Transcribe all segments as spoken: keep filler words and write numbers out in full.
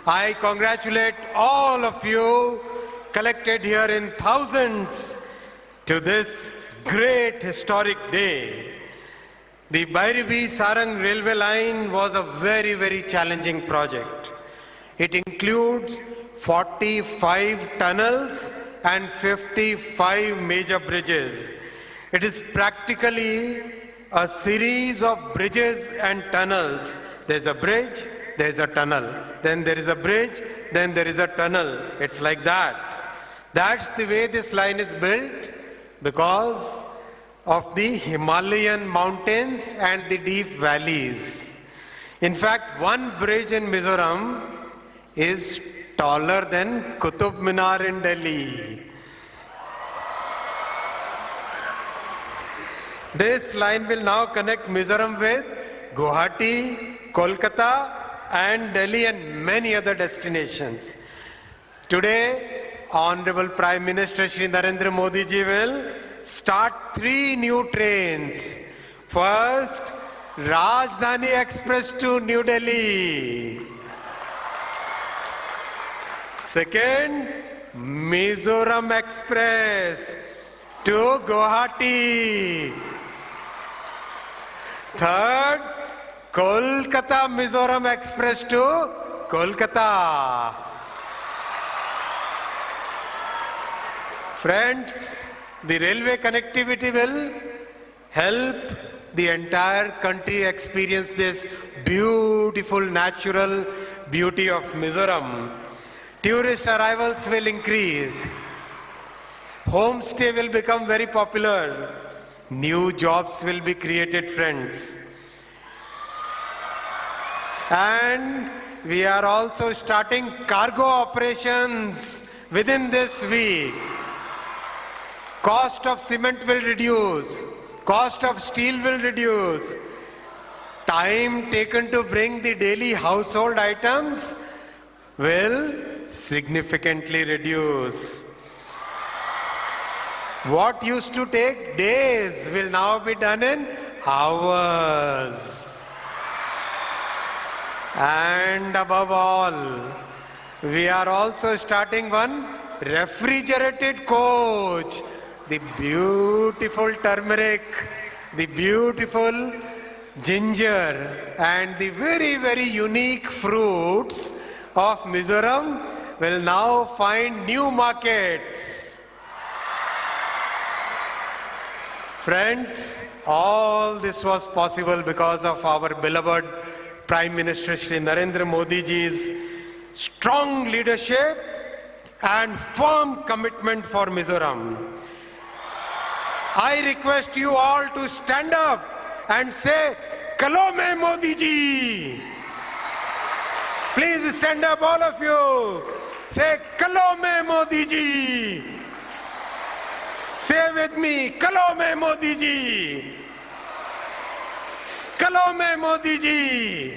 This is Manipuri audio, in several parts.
I congratulate all of you collected here in thousands to this great historic day. The Bairabi Sarang railway line was a very, very challenging project. It includes forty-five tunnels and fifty-five major bridges. It is practically a series of bridges and tunnels. There's a bridge, there's a tunnel, then there is a bridge, then there is a tunnel. It's like that. That's the way this line is built, because of the Himalayan mountains and the deep valleys. In fact, one bridge in Mizoram is taller than Qutub Minar in Delhi. This line will now connect Mizoram with Guwahati, Kolkata, and Delhi, and many other destinations. Today, Honorable Prime Minister Shri Narendra Modi ji will start three new trains. First, Rajdhani Express to New Delhi. Second, Mizoram Express to Guwahati. Third, Kolkata Mizoram Express to Kolkata. Friends, the railway connectivity will help the entire country experience this beautiful natural beauty of Mizoram. Tourist arrivals will increase. Homestay will become very popular. New jobs will be created, friends. And we are also starting cargo operations within this week. Cost of cement will reduce, cost of steel will reduce. Time taken to bring the daily household items will significantly reduce. What used to take days will now be done in hours. And above all, we are also starting one refrigerated coach. The beautiful turmeric, the beautiful ginger, and the very, very unique fruits of Mizoram will now find new markets. Friends, all this was possible because of our beloved Prime Minister Shri Narendra Modi ji's strong leadership and firm commitment for Mizoram. I request you all to stand up and say, "Kalo mein Modi ji." Please stand up, all of you. Say, "Kalo mein Modi ji." Say with me, "Kalo mein Modi ji. Kalo mein Modi ji.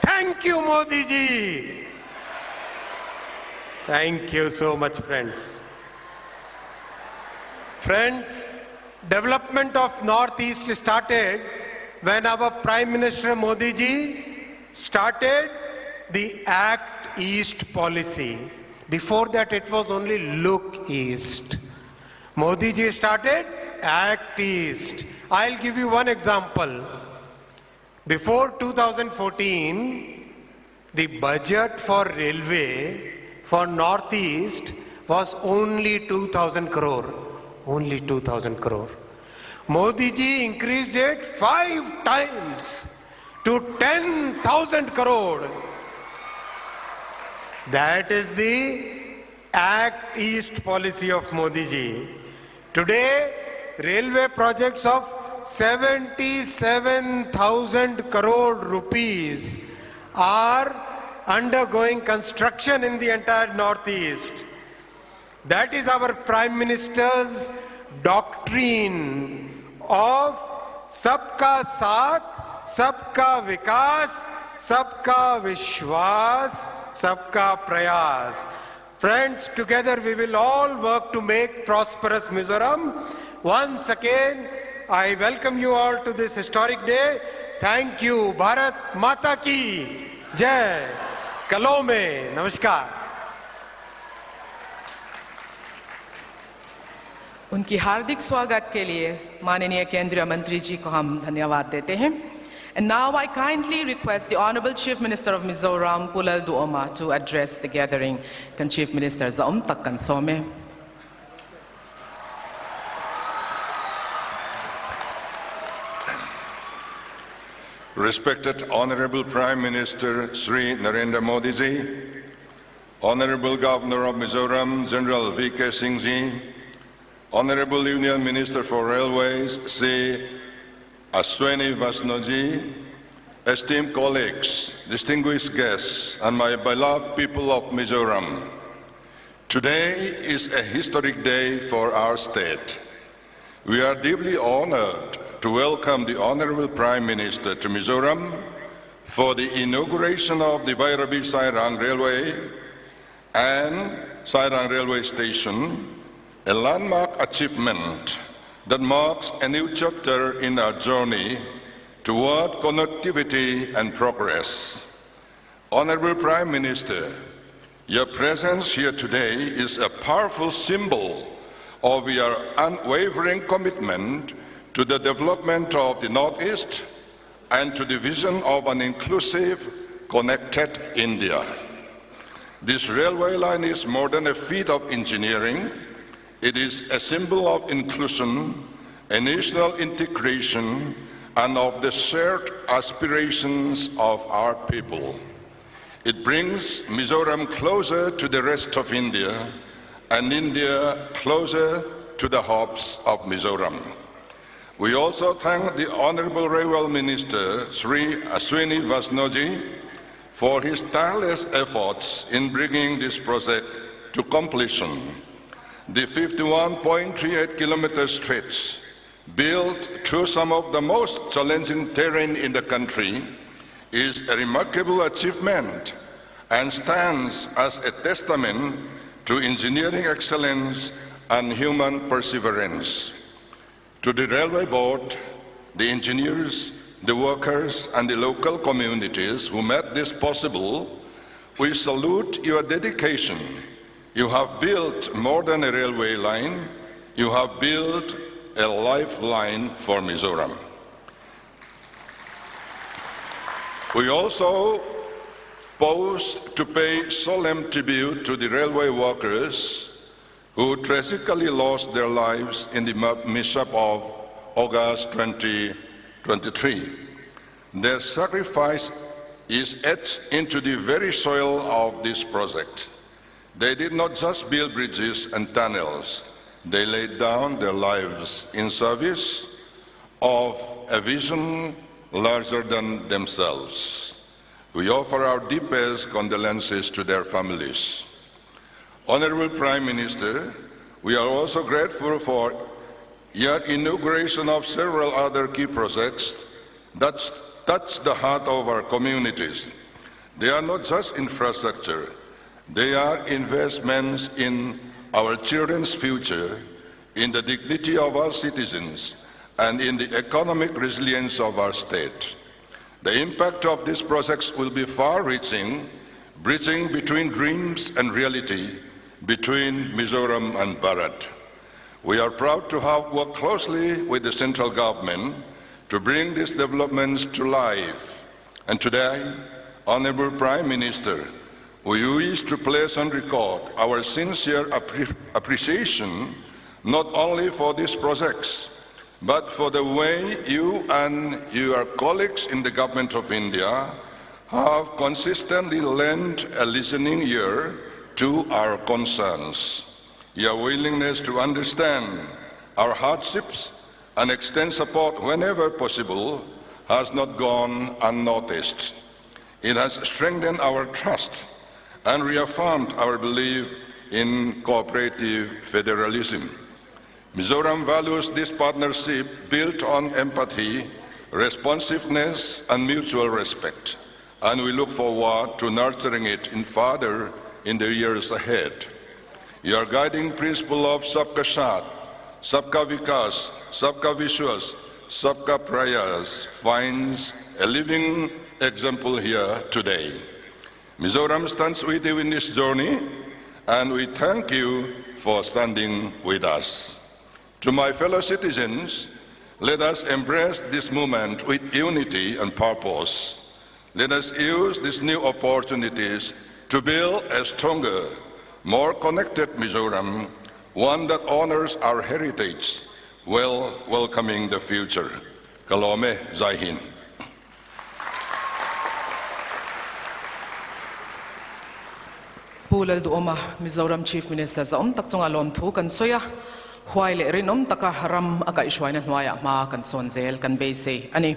Thank you, Modi ji." Thank you so much, friends. Friends, development of Northeast started when our Prime Minister Modi ji started the Act East policy. Before that, it was only Look East. Modi ji started Act East. I'll give you one example. Before two thousand fourteen, the budget for railway for Northeast was only two thousand crore. Only two thousand crore. Modi ji increased it five times to ten thousand crore. That is the Act East policy of Modi ji. Today, railway projects of seventy-seven thousand crore rupees are undergoing construction in the entire Northeast. That is our Prime Minister's doctrine of Sabka Saath, Sabka Vikas, Sabka Vishwas, Sabka Prayas. Friends, together we will all work to make prosperous Mizoram. Once again, I welcome you all to this historic day. Thank you. Bharat माता की जय. Kalo mein. Namaskar. उनकी हार्दिक स्वागत के लिए माननीय केंद्रीय मंत्री जी को हम धन्यवाद देते हैं. And now I kindly request the Honorable Chief Minister of Mizoram, Pu Lalduhoma, to address the gathering. Kan Chief Minister za um tak kan sawm e. Respected Honorable Prime Minister Shri Narendra Modi ji, Honorable Governor of Mizoram General V K Singh ji, Honorable Union Minister for Railways Shri Ashwini Vaishnaw ji, esteemed colleagues, distinguished guests, and my beloved people of Mizoram. Today is a historic day for our state. We are deeply honored to welcome the Honorable Prime Minister to Mizoram for the inauguration of the Bairabi Sairang Railway and Sairang Railway Station, a landmark achievement that marks a new chapter in our journey toward connectivity and progress. Honorable Prime Minister, your presence here today is a powerful symbol of your unwavering commitment to the development of the Northeast and to the vision of an inclusive, connected India. This railway line is more than a feat of engineering. It is a symbol of inclusion, a national integration, and of the shared aspirations of our people. It brings Mizoram closer to the rest of India and India closer to the hopes of Mizoram. We also thank the Honorable Railway Minister Shri Ashwini Vaishnaw ji for his tireless efforts in bringing this project to completion. The fifty-one point three eight kilometer stretch, built through some of the most challenging terrain in the country, is a remarkable achievement and stands as a testament to engineering excellence and human perseverance. To the Railway Board, the engineers, the workers and the local communities who made this possible, we salute your dedication. You have built more than a railway line, you have built a lifeline for Mizoram. We also pause to pay solemn tribute to the railway workers who tragically lost their lives in the mishap of August twenty twenty-three. Their sacrifice is etched into the very soil of this project. They did not just build bridges and tunnels. They laid down their lives in service of a vision larger than themselves. We offer our deepest condolences to their families. Honorable Prime Minister, we are also grateful for your inauguration of several other key projects that touch the heart of our communities. They are not just infrastructure, they are investments in our children's future, in the dignity of our citizens, and in the economic resilience of our state. The impact of these projects will be far-reaching, bridging between dreams and reality, between Mizoram and Bharat. We are proud to have worked closely with the central government to bring these developments to life. And today, Honorable Prime Minister, we wish to place on record our sincere appre- appreciation not only for these projects, but for the way you and your colleagues in the Government of India have consistently lent a listening ear to our concerns. Your willingness to understand our hardships and extend support whenever possible has not gone unnoticed. It has strengthened our trust and reaffirmed our belief in cooperative federalism. Mizoram values this partnership built on empathy, responsiveness, and mutual respect, and we look forward to nurturing it in further in the years ahead. Your guiding principle of Sabka Saath, Sabka Vikas, Sabka Vishwas, Sabka Prayas finds a living example here today. Mizoram stands with you in this journey, and we thank you for standing with us. To my fellow citizens, let us embrace this moment with unity and purpose. Let us use these new opportunities to build a stronger, more connected Mizoram, one that honors our heritage while welcoming the future. Ka lawm e, Jai Hind. Pu Lalduhoma, Mizoram Chief Minister za um tak chunga lawmthu kan sawi a, huai leh rinawm taka ram a kaihhruaina hnuaia hma kan sawn zel kan beisei a ni.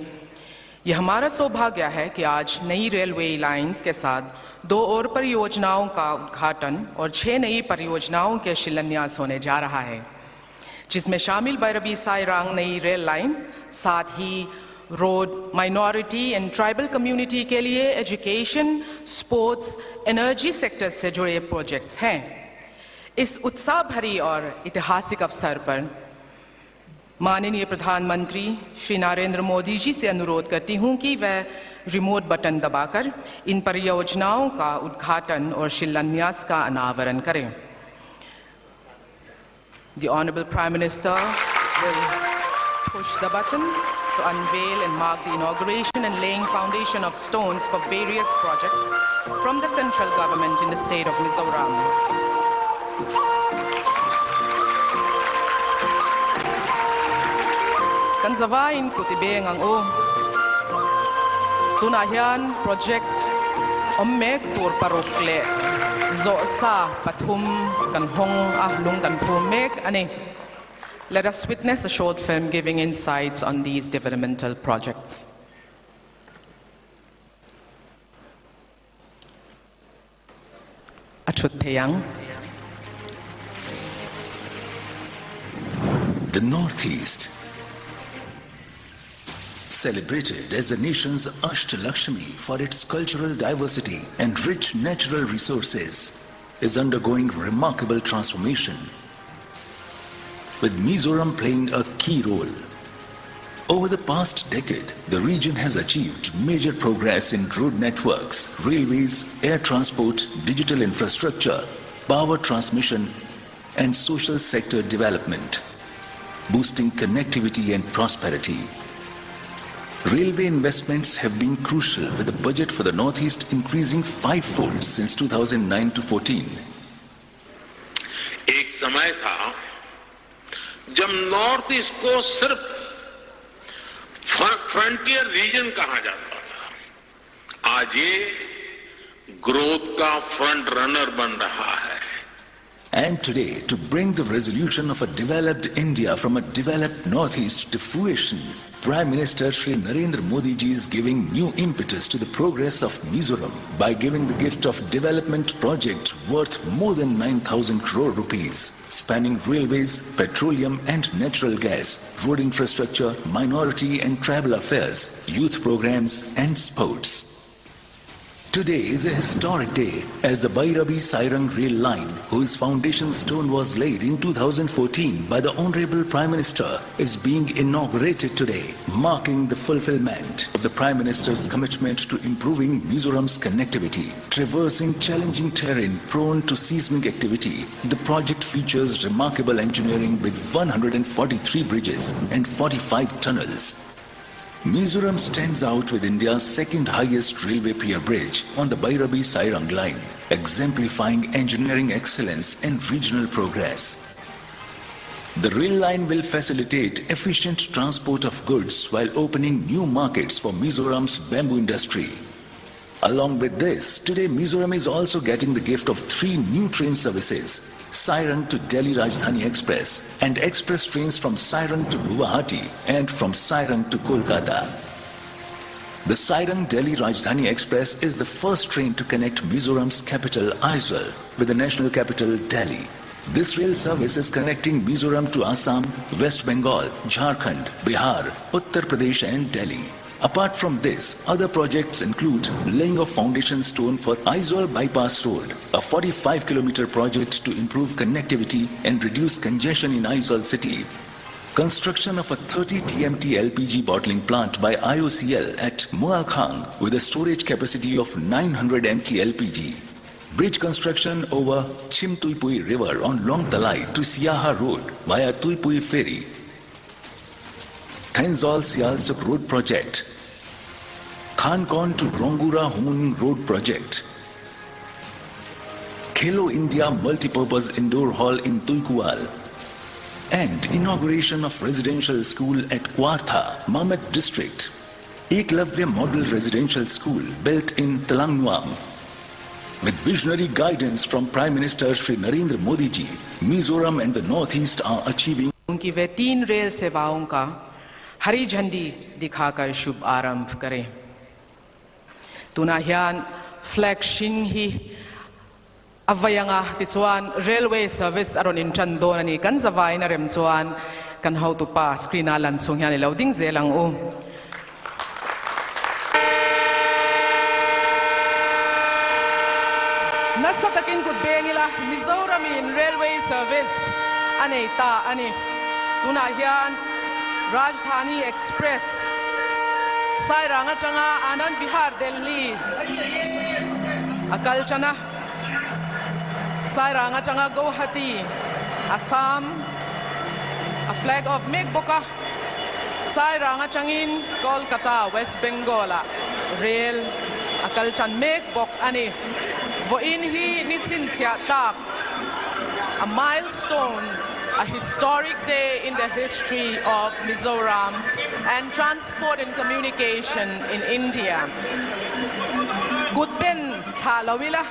ये हमारा सौभाग्य है कि आज नई रेलवे लाइंस के साथ दो और परियोजनाओं का उद्घाटन और छह नई परियोजनाओं के शिलान्यास होने जा रहा है, जिसमें शामिल भैरवी साईरांग नई रेल लाइन, साथ ही road minority and tribal community के लिए एजुकेशन, स्पोर्ट्स, एनर्जी सेक्टर से जुड़े प्रोजेक्ट्स हैं। इस उत्साह भरी और ऐतिहासिक अवसर पर माननीय प्रधानमंत्री श्री नरेंद्र मोदी जी से अनुरोध करती हूं कि वह रिमोट बटन दबाकर इन परियोजनाओं का उद्घाटन और शिलान्यास का अनावरण करें। The Honorable Prime Minister will push the button to unveil and mark the inauguration and laying foundation of stones for various projects from the central government in the state of Mizoram. Kan zavaiin kut i beng ang u. Tunah hian project awm mek tur paruk leh zawhsa pathum kan hawng a, lung kan phum mek a ni. Let us witness a short film giving insights on these developmental projects. A thut thei ang. The Northeast, celebrated as the nation's Ashtalakshmi for its cultural diversity and rich natural resources, is undergoing remarkable transformation, with Mizoram playing a key role. Over the past decade, the region has achieved major progress in road networks, railways, air transport, digital infrastructure, power transmission, and social sector development, boosting connectivity and prosperity. Railway investments have been crucial, with the budget for the Northeast increasing fivefold since two thousand nine to fourteen. एक समय था जब नॉर्थ ईस्ट को सिर्फ फ्रंटियर रीजन कहा जाता था। आज ये ग्रोथ का फ्रंट रनर बन रहा है। And today, to bring the resolution of a developed India from a developed Northeast to fruition, Prime Minister Shri Narendra Modi ji is giving new impetus to the progress of Mizoram by giving the gift of development project worth more than nine thousand crore rupees, spanning railways, petroleum and natural gas, road infrastructure, minority and tribal affairs, youth programs and sports. Today is a historic day as the Bairabi Sairang rail line, whose foundation stone was laid in two thousand fourteen by the Honorable Prime Minister, is being inaugurated today, marking the fulfillment of the Prime Minister's commitment to improving Mizoram's connectivity. Traversing challenging terrain prone to seismic activity, the project features remarkable engineering with one hundred forty-three bridges and forty-five tunnels. Mizoram stands out with India's second highest railway pier bridge on the Bairabi Sairang line, exemplifying engineering excellence and regional progress. The rail line will facilitate efficient transport of goods while opening new markets for Mizoram's bamboo industry. Along with this, today Mizoram is also getting the gift of three new train services, Sairang to Delhi Rajdhani Express and express trains from Sairang to Guwahati and from Sairang to Kolkata. The Sairang Delhi Rajdhani Express is the first train to connect Mizoram's capital Aizawl with the national capital Delhi. This rail service is connecting Mizoram to Assam, West Bengal, Jharkhand, Bihar, Uttar Pradesh and Delhi. Apart from this, other projects include laying of foundation stone for Aizawl Bypass Road, a forty-five kilometer project to improve connectivity and reduce congestion in Aizawl city. Construction of a thirty T M T L P G bottling plant by I O C L at Muakhang with a storage capacity of nine hundred M T L P G. Bridge construction over Chimtuipui River on Longtalai to Siaha Road via Tuipui Ferry. Thainzol Sialsuk Road Project. Khankon to Rongura Humun Road Project. Khelo India Multipurpose Indoor Hall in Tuikual. And inauguration of residential school at Kwartha, Mamit District. Eklavya Model Residential School built in Talangnuam. With visionary guidance from Prime Minister Shri Narendra Modi ji, Mizoram and the Northeast are achieving उनकी वे तीन रेल सेवाओं का हरी झंडी दिखाकर शुभारंभ करें। Tuna hian flag hring hi a vei anga, tichuan railway service a rawn inṭan dawn a ni. Kan zavaina rem chuan kan hotupa screen-a lan chhung hian i lo ding zel ang u. Nasa takin kut beng ila, Mizoramin railway service a nei ta a ni. Tunah hian Rajdhani Express Sairang aṭanga Anand Vihar, Delhi a kal ṭan a. Sairang aṭanga Guwahati, Assam, a flag off mek bawk a. Sairang aṭangin Kolkata, West Bengal-a rail a kal ṭan mek bawk a ni. Vawiin hi ni chhinchhiah tlak, a milestone, a historic day in the history of Mizoram and transport and communication in India. Kut beng thla lo ila,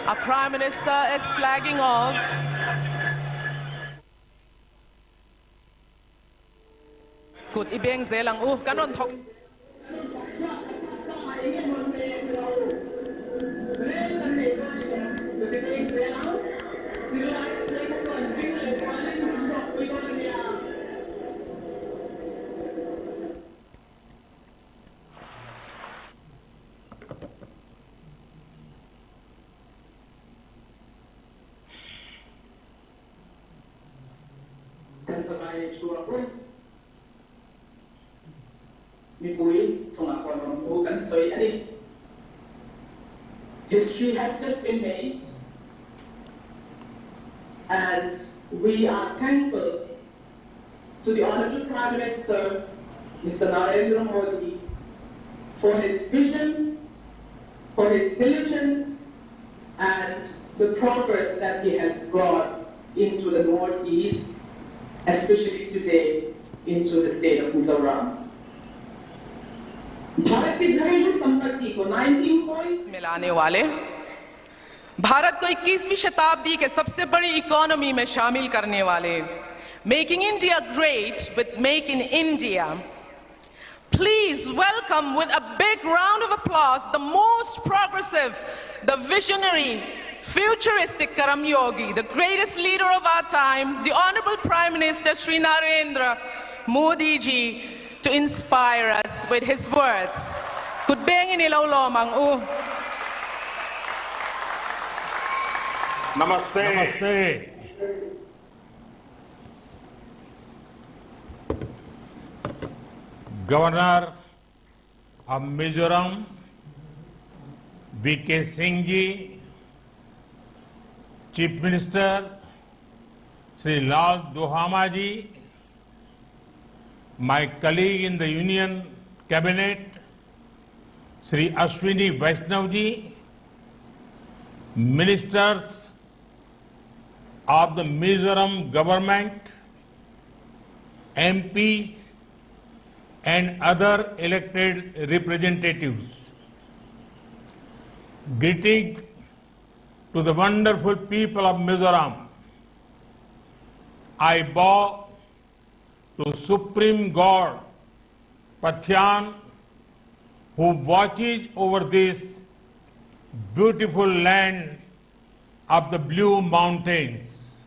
a Prime Minister is flagging off. Kut i beng zel ang u, kan rawn thawk. Kan Sabai Churabun. Mipui, Songa Kono, Mukan Soyani. History has just been made, and we are thankful to the Honorable Prime Minister, Mister Narendra Modi, for his vision, for his diligence, and the progress that he has brought into the Northeast, especially today into the state of Mizoram. Bharat की घरेलू संपत्ति को नाइनटीन पॉइंट्स में लाने वाले, भारत को इक्कीसवीं शताब्दी के सबसे बड़ी इकोनॉमी में शामिल करने वाले, Making India Great with Make in India, please welcome with a big round of applause the most progressive, the visionary, futuristic Karam Yogi, the greatest leader of our time, the Honorable Prime Minister Shri Narendra Modi ji, to inspire us with his words. Kutbeng ini lau lomang u. Namaste. Namaste. Governor of Mizoram, V K Singh ji, Chief Minister Shri Lal Duhama ji, my colleague in the Union Cabinet, Shri Ashwini Vaishnaw ji, ministers of the Mizoram government, M Ps, and other elected representatives. Greeting to the wonderful people of Mizoram. I bow to Supreme God Pathian, who watches over this beautiful land of the Blue Mountains.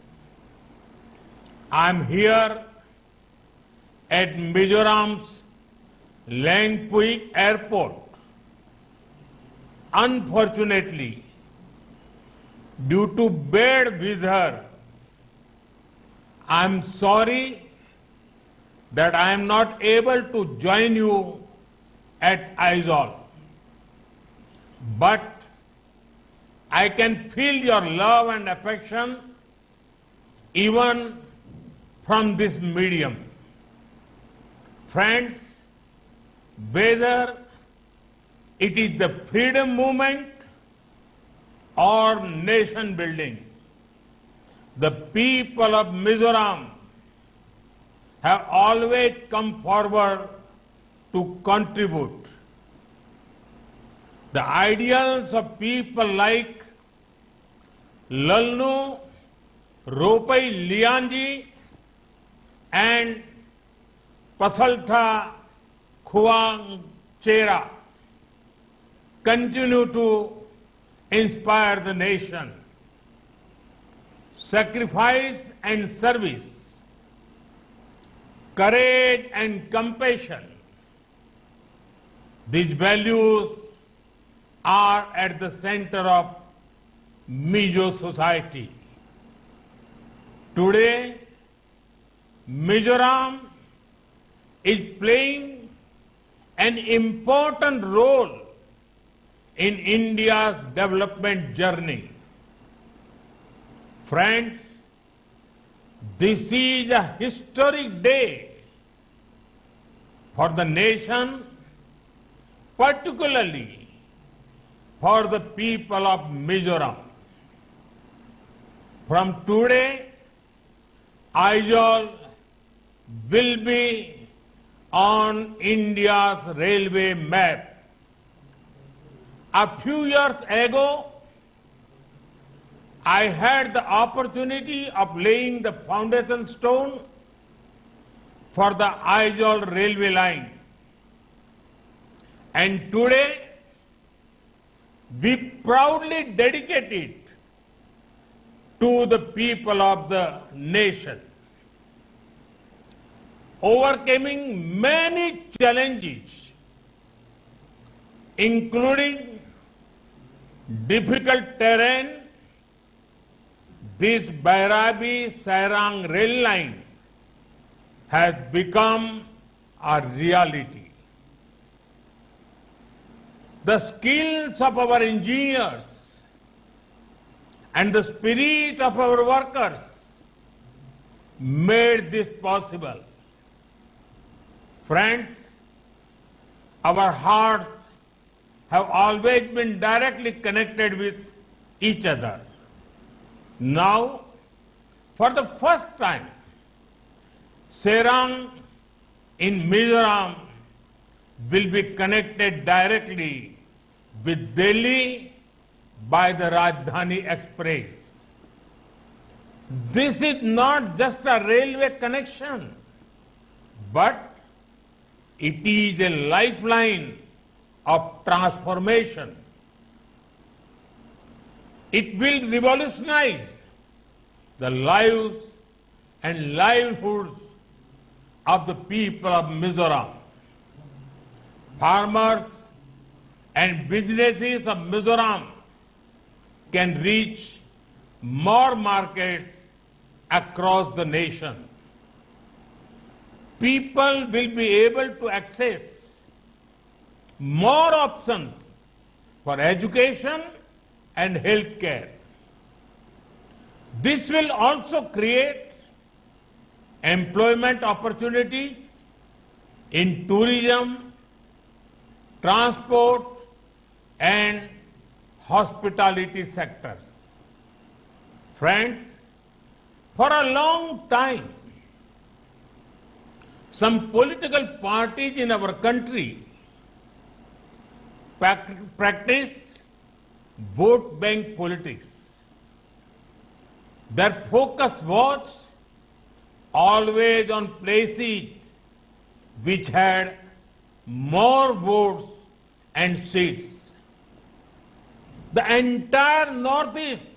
I am here at Mizoram's Lengpui Airport. Unfortunately, due to bad weather, I'm sorry that I am not able to join you at Aizawl, but I can feel your love and affection even from this medium. Friends, whether it is the freedom movement or nation building, the people of Mizoram have always come forward to contribute. The ideals of people like Lalnu Ropai Lianji and Pasaltha Khuang Chera continue to inspire the nation. Sacrifice and service, courage and compassion, these values are at the center of Mizo society. Today, Mizoram is playing an important role in India's development journey. Friends, this is a historic day for the nation, particularly for the people of Mizoram. From today, Aizawl will be on India's railway map. A few years ago, I had the opportunity of laying the foundation stone for the Aizawl railway line. And today, we proudly dedicate it to the people of the nation. Overcoming many challenges, including difficult terrain, This Bairabi Sairang rail line has become a reality. The skills of our engineers and the spirit of our workers made this possible. Friends, our hearts have always been directly connected with each other. Now, for the first time, Serang in Mizoram will be connected directly with Delhi by the Rajdhani Express. This is not just a railway connection, but it is a lifeline of transformation. It will revolutionize the lives and livelihoods of the people of Mizoram. Farmers and businesses of Mizoram can reach more markets across the nation. People will be able to access more options for education and healthcare. This will also create employment opportunities in tourism, transport, and hospitality sectors. Friends, for a long time, some political parties in our country prac- practiced vote bank politics. Their focus was always on places which had more votes and seats. The entire Northeast,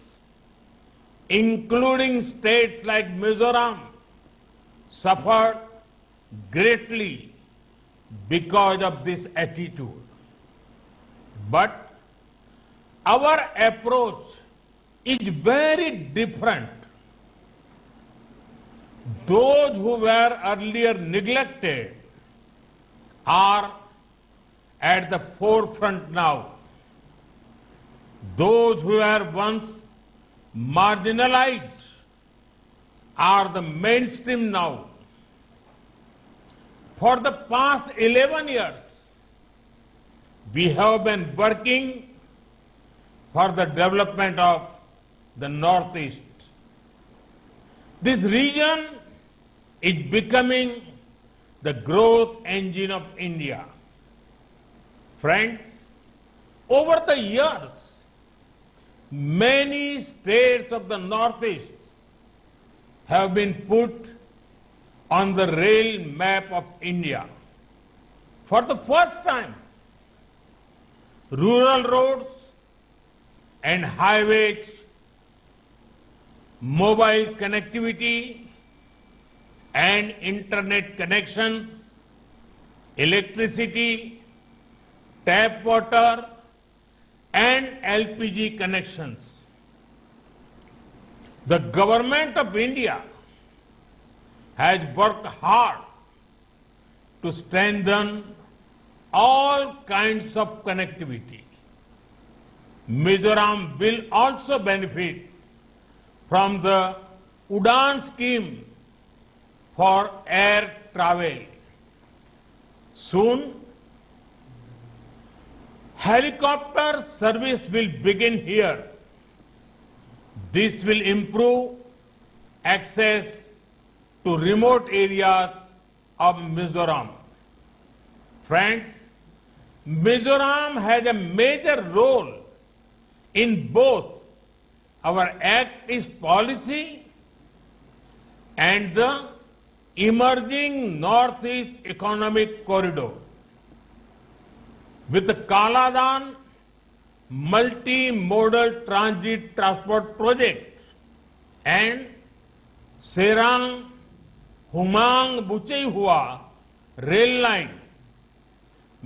including states like Mizoram, suffered greatly because of this attitude. But our approach is very different. Those who were earlier neglected are at the forefront now. Those who were once marginalized are the mainstream now. For the past eleven years, we have been working for the development of the Northeast. This region is becoming the growth engine of India. Friends, over the years, many states of the Northeast have been put on the rail map of India. For the first time, rural roads and highways, mobile connectivity and internet connections, electricity, tap water, and L P G connections. The government of India has worked hard to strengthen all kinds of connectivity. Mizoram will also benefit from the UDAN scheme for air travel. Soon, helicopter service will begin here. This will improve access to remote areas of Mizoram. Friends, Mizoram has a major role in both our Act East policy and the emerging Northeast Economic Corridor. With the Kaladan multimodal transit transport project and Serang Humang Bucheihua rail line,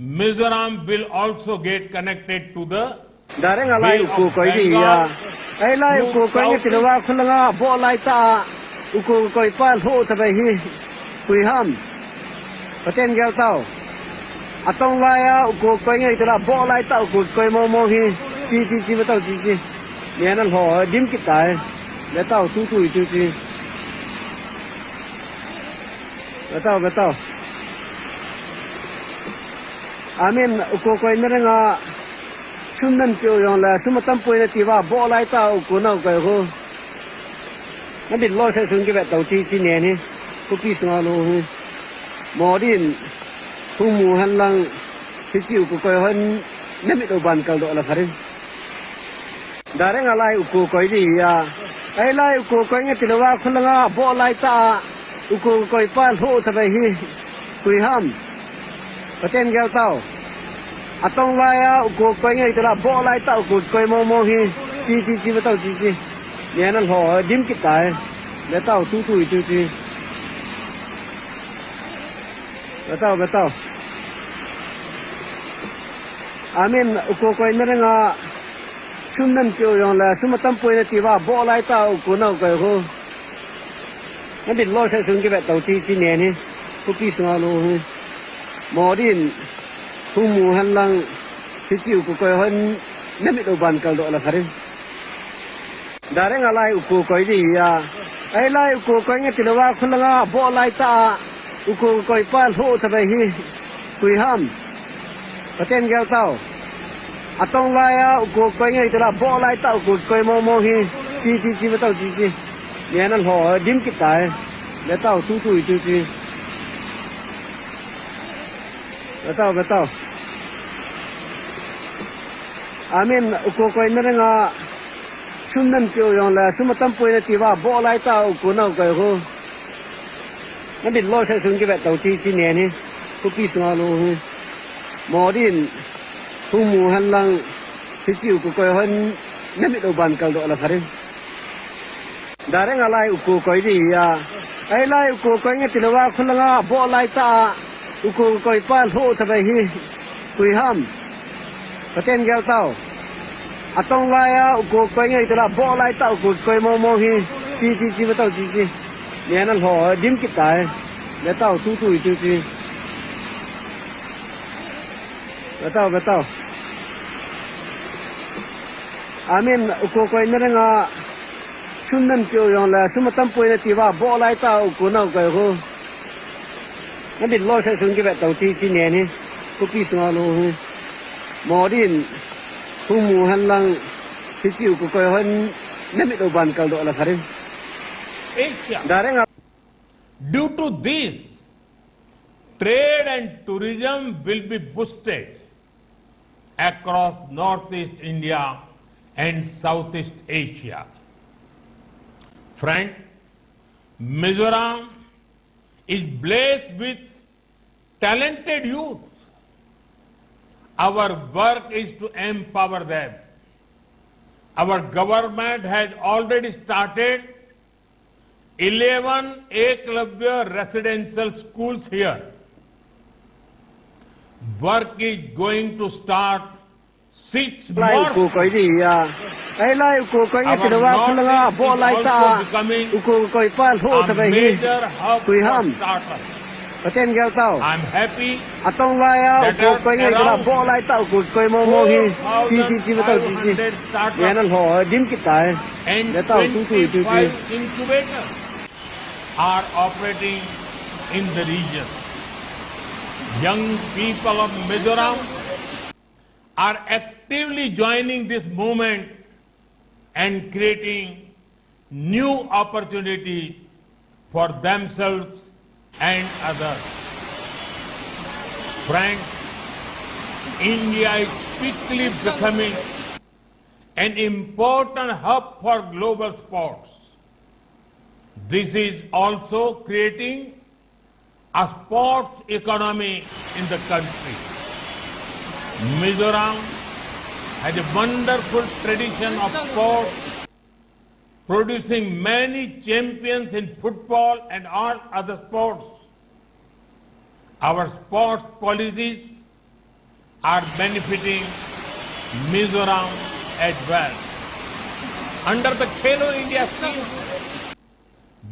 Mizoram will also get connected to the Dare nga lai Bay uku of koi di Bengal ya. Ei lai uko koi nge tilowa khulanga bo lai ta a uko koi pa lho chabai hi. Kui ham. Paten gel tau. Atong lai a uko koi nge tilowa bo lai ta uko koi mo mo hi. Chi chi chi ba tau chi chi. Nia na lho dim kit tai. Be tau tu tu chu chi. Be tau be tau. Amin uko koi na renga. Sum nan pio yong la sum tam poi na tiwa bo lai ta uko nau koi ho. Na bin lo se sun ki be tau chi chi ne ni. Ko pi sung a lo hi. Modin. Hung mu han lang. Hi chi uko koi hon. Na mit o ban kal do la pharin. Dareng a lai uko koi di ya. Ei lai uko koi nge tilowa khulanga bo lai ta a. Uko koi pa lho chabai hi. Kui ham. Paten gel tau. Atong lai a uko koi nge tilowa bo lai ta uko koi mo mo hi. Chi chi chi ba tau chi chi. Nia na lho dim kit tai. Be tau tu tu chu chi. Be tau be tau. Amin uko koi na renga. Sum nan pio yong la sum tam poi na tiwa bo lai ta uko nau koi ho. Na bin lo se sun ki be tau chi chi ne ni. Ko pi sung a lo hi. Modin. Hung mu han lang. Hi chi uko koi hon. Na mit o ban kal do la pharin. Dareng a lai uko koi di ya. Ei lai uko koi nge tilowa khulanga bo lai ta a. Uko koi pa lho chabai hi. Kui ham. Paten gel tau. Atong lai a uko koi nge tilowa bo lai ta uko koi mo mo hi. Chi chi chi ba tau chi chi. Nia na lho dim kit tai. Be tau tu tu chu chi. Be tau be tau. Amin uko koi na renga. Sum nan pio yong la sum tam poi na tiwa bo lai ta uko nau koi ho. Na bin lo se sun ki be tau chi chi ne ni. Ko pi sung a lo hi. Modin. Hung mu han lang. Hi chi uko koi hon. Na mit o ban kal do la pharin. Dareng a lai uko koi di ya. Ei lai uko koi nge tilowa khulanga bo lai ta a. Uko koi pa lho chabai hi. Kui ham. Paten gel tau. Atong lai a uko koi ngai tela bo lai ta uko koi mo mo hi. Chi chi chi batao chi chi. Ni na lo dim kita hai. Batao tu tu tu chi. Batao batao. Amin uko koi na nga. Sum nan kyo yong la sum tam poi na ti ba bo lai ta uko na koi ho. Ngan dit lo sa sung ki batao chi chi ne ni. Ko pi sung a lo hi. Modin. Hung mu han lang. Hi chi uko koi hon. Na mit o ban kal do la kharin. Asia. Dareng a Due to this, trade and tourism will be boosted across Northeast India and Southeast Asia. Friend, Mizoram is blessed with talented youth. Our work is to empower them. Our government has already started eleven Eklavya residential schools here. Work is going to start six Lai more. Uko koi di ya. Ai lai uko koi ngai tela ba khala nga bo lai ta. Uko koi pa lo ta bai hi. Kui ham. Paten gel tao. I'm happy Atong lai a uko koi ngai tela bo lai ta uko koi mo mo hi. Chi chi chi batao chi chi. Ni na lo dim kita hai. and Batao tu tu tu tu. twenty-five incubators are operating in the region. Young people of Mizoram are actively joining this movement and creating new opportunities for themselves and others. Friends, India is quickly becoming an important hub for global sports. This is also creating a sports economy in the country. Mizoram has a wonderful tradition of sports, producing many champions in football and all other sports. Our sports policies are benefiting Mizoram as well. Under the Khelo India scheme,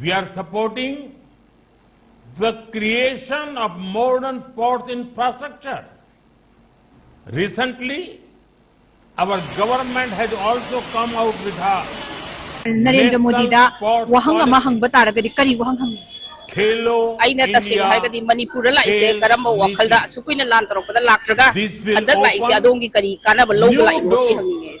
we are supporting the creation of modern sports infrastructure. Recently, our government has also come out with a Narendra ꯃꯣꯗꯤꯗ ꯋꯥꯍꯪ ꯑꯃ ꯍꯪꯕ ꯇꯥꯔꯒꯗꯤ ꯀꯔꯤ ꯋꯥꯍꯪ ꯍꯪꯅꯤ? Khelo ꯑꯩꯅ ꯇꯁꯦꯡꯅ India ꯍꯥꯏꯔꯒꯗꯤ ꯃꯅꯤꯄꯨꯔꯗ ꯂꯥꯛꯏꯁꯦ Khel ꯀꯔꯝꯕ ꯋꯥꯈꯜꯗ Niti. ꯑꯁꯨꯛ ꯀꯨꯏꯅ ꯂꯥꯟ ꯇꯧꯔꯛꯄꯗ ꯂꯥꯛꯇ꯭ꯔꯒ This will ꯍꯟꯗꯛ ꯂꯥꯛꯏꯁꯦ open ꯑꯗꯣꯝꯒꯤ ꯀꯔꯤ ꯀꯥꯟꯅꯕ ꯂꯧꯕ new ꯂꯥꯛꯏꯅꯣ ꯁꯤ doors ꯍꯪꯅꯤꯡꯉꯦ꯫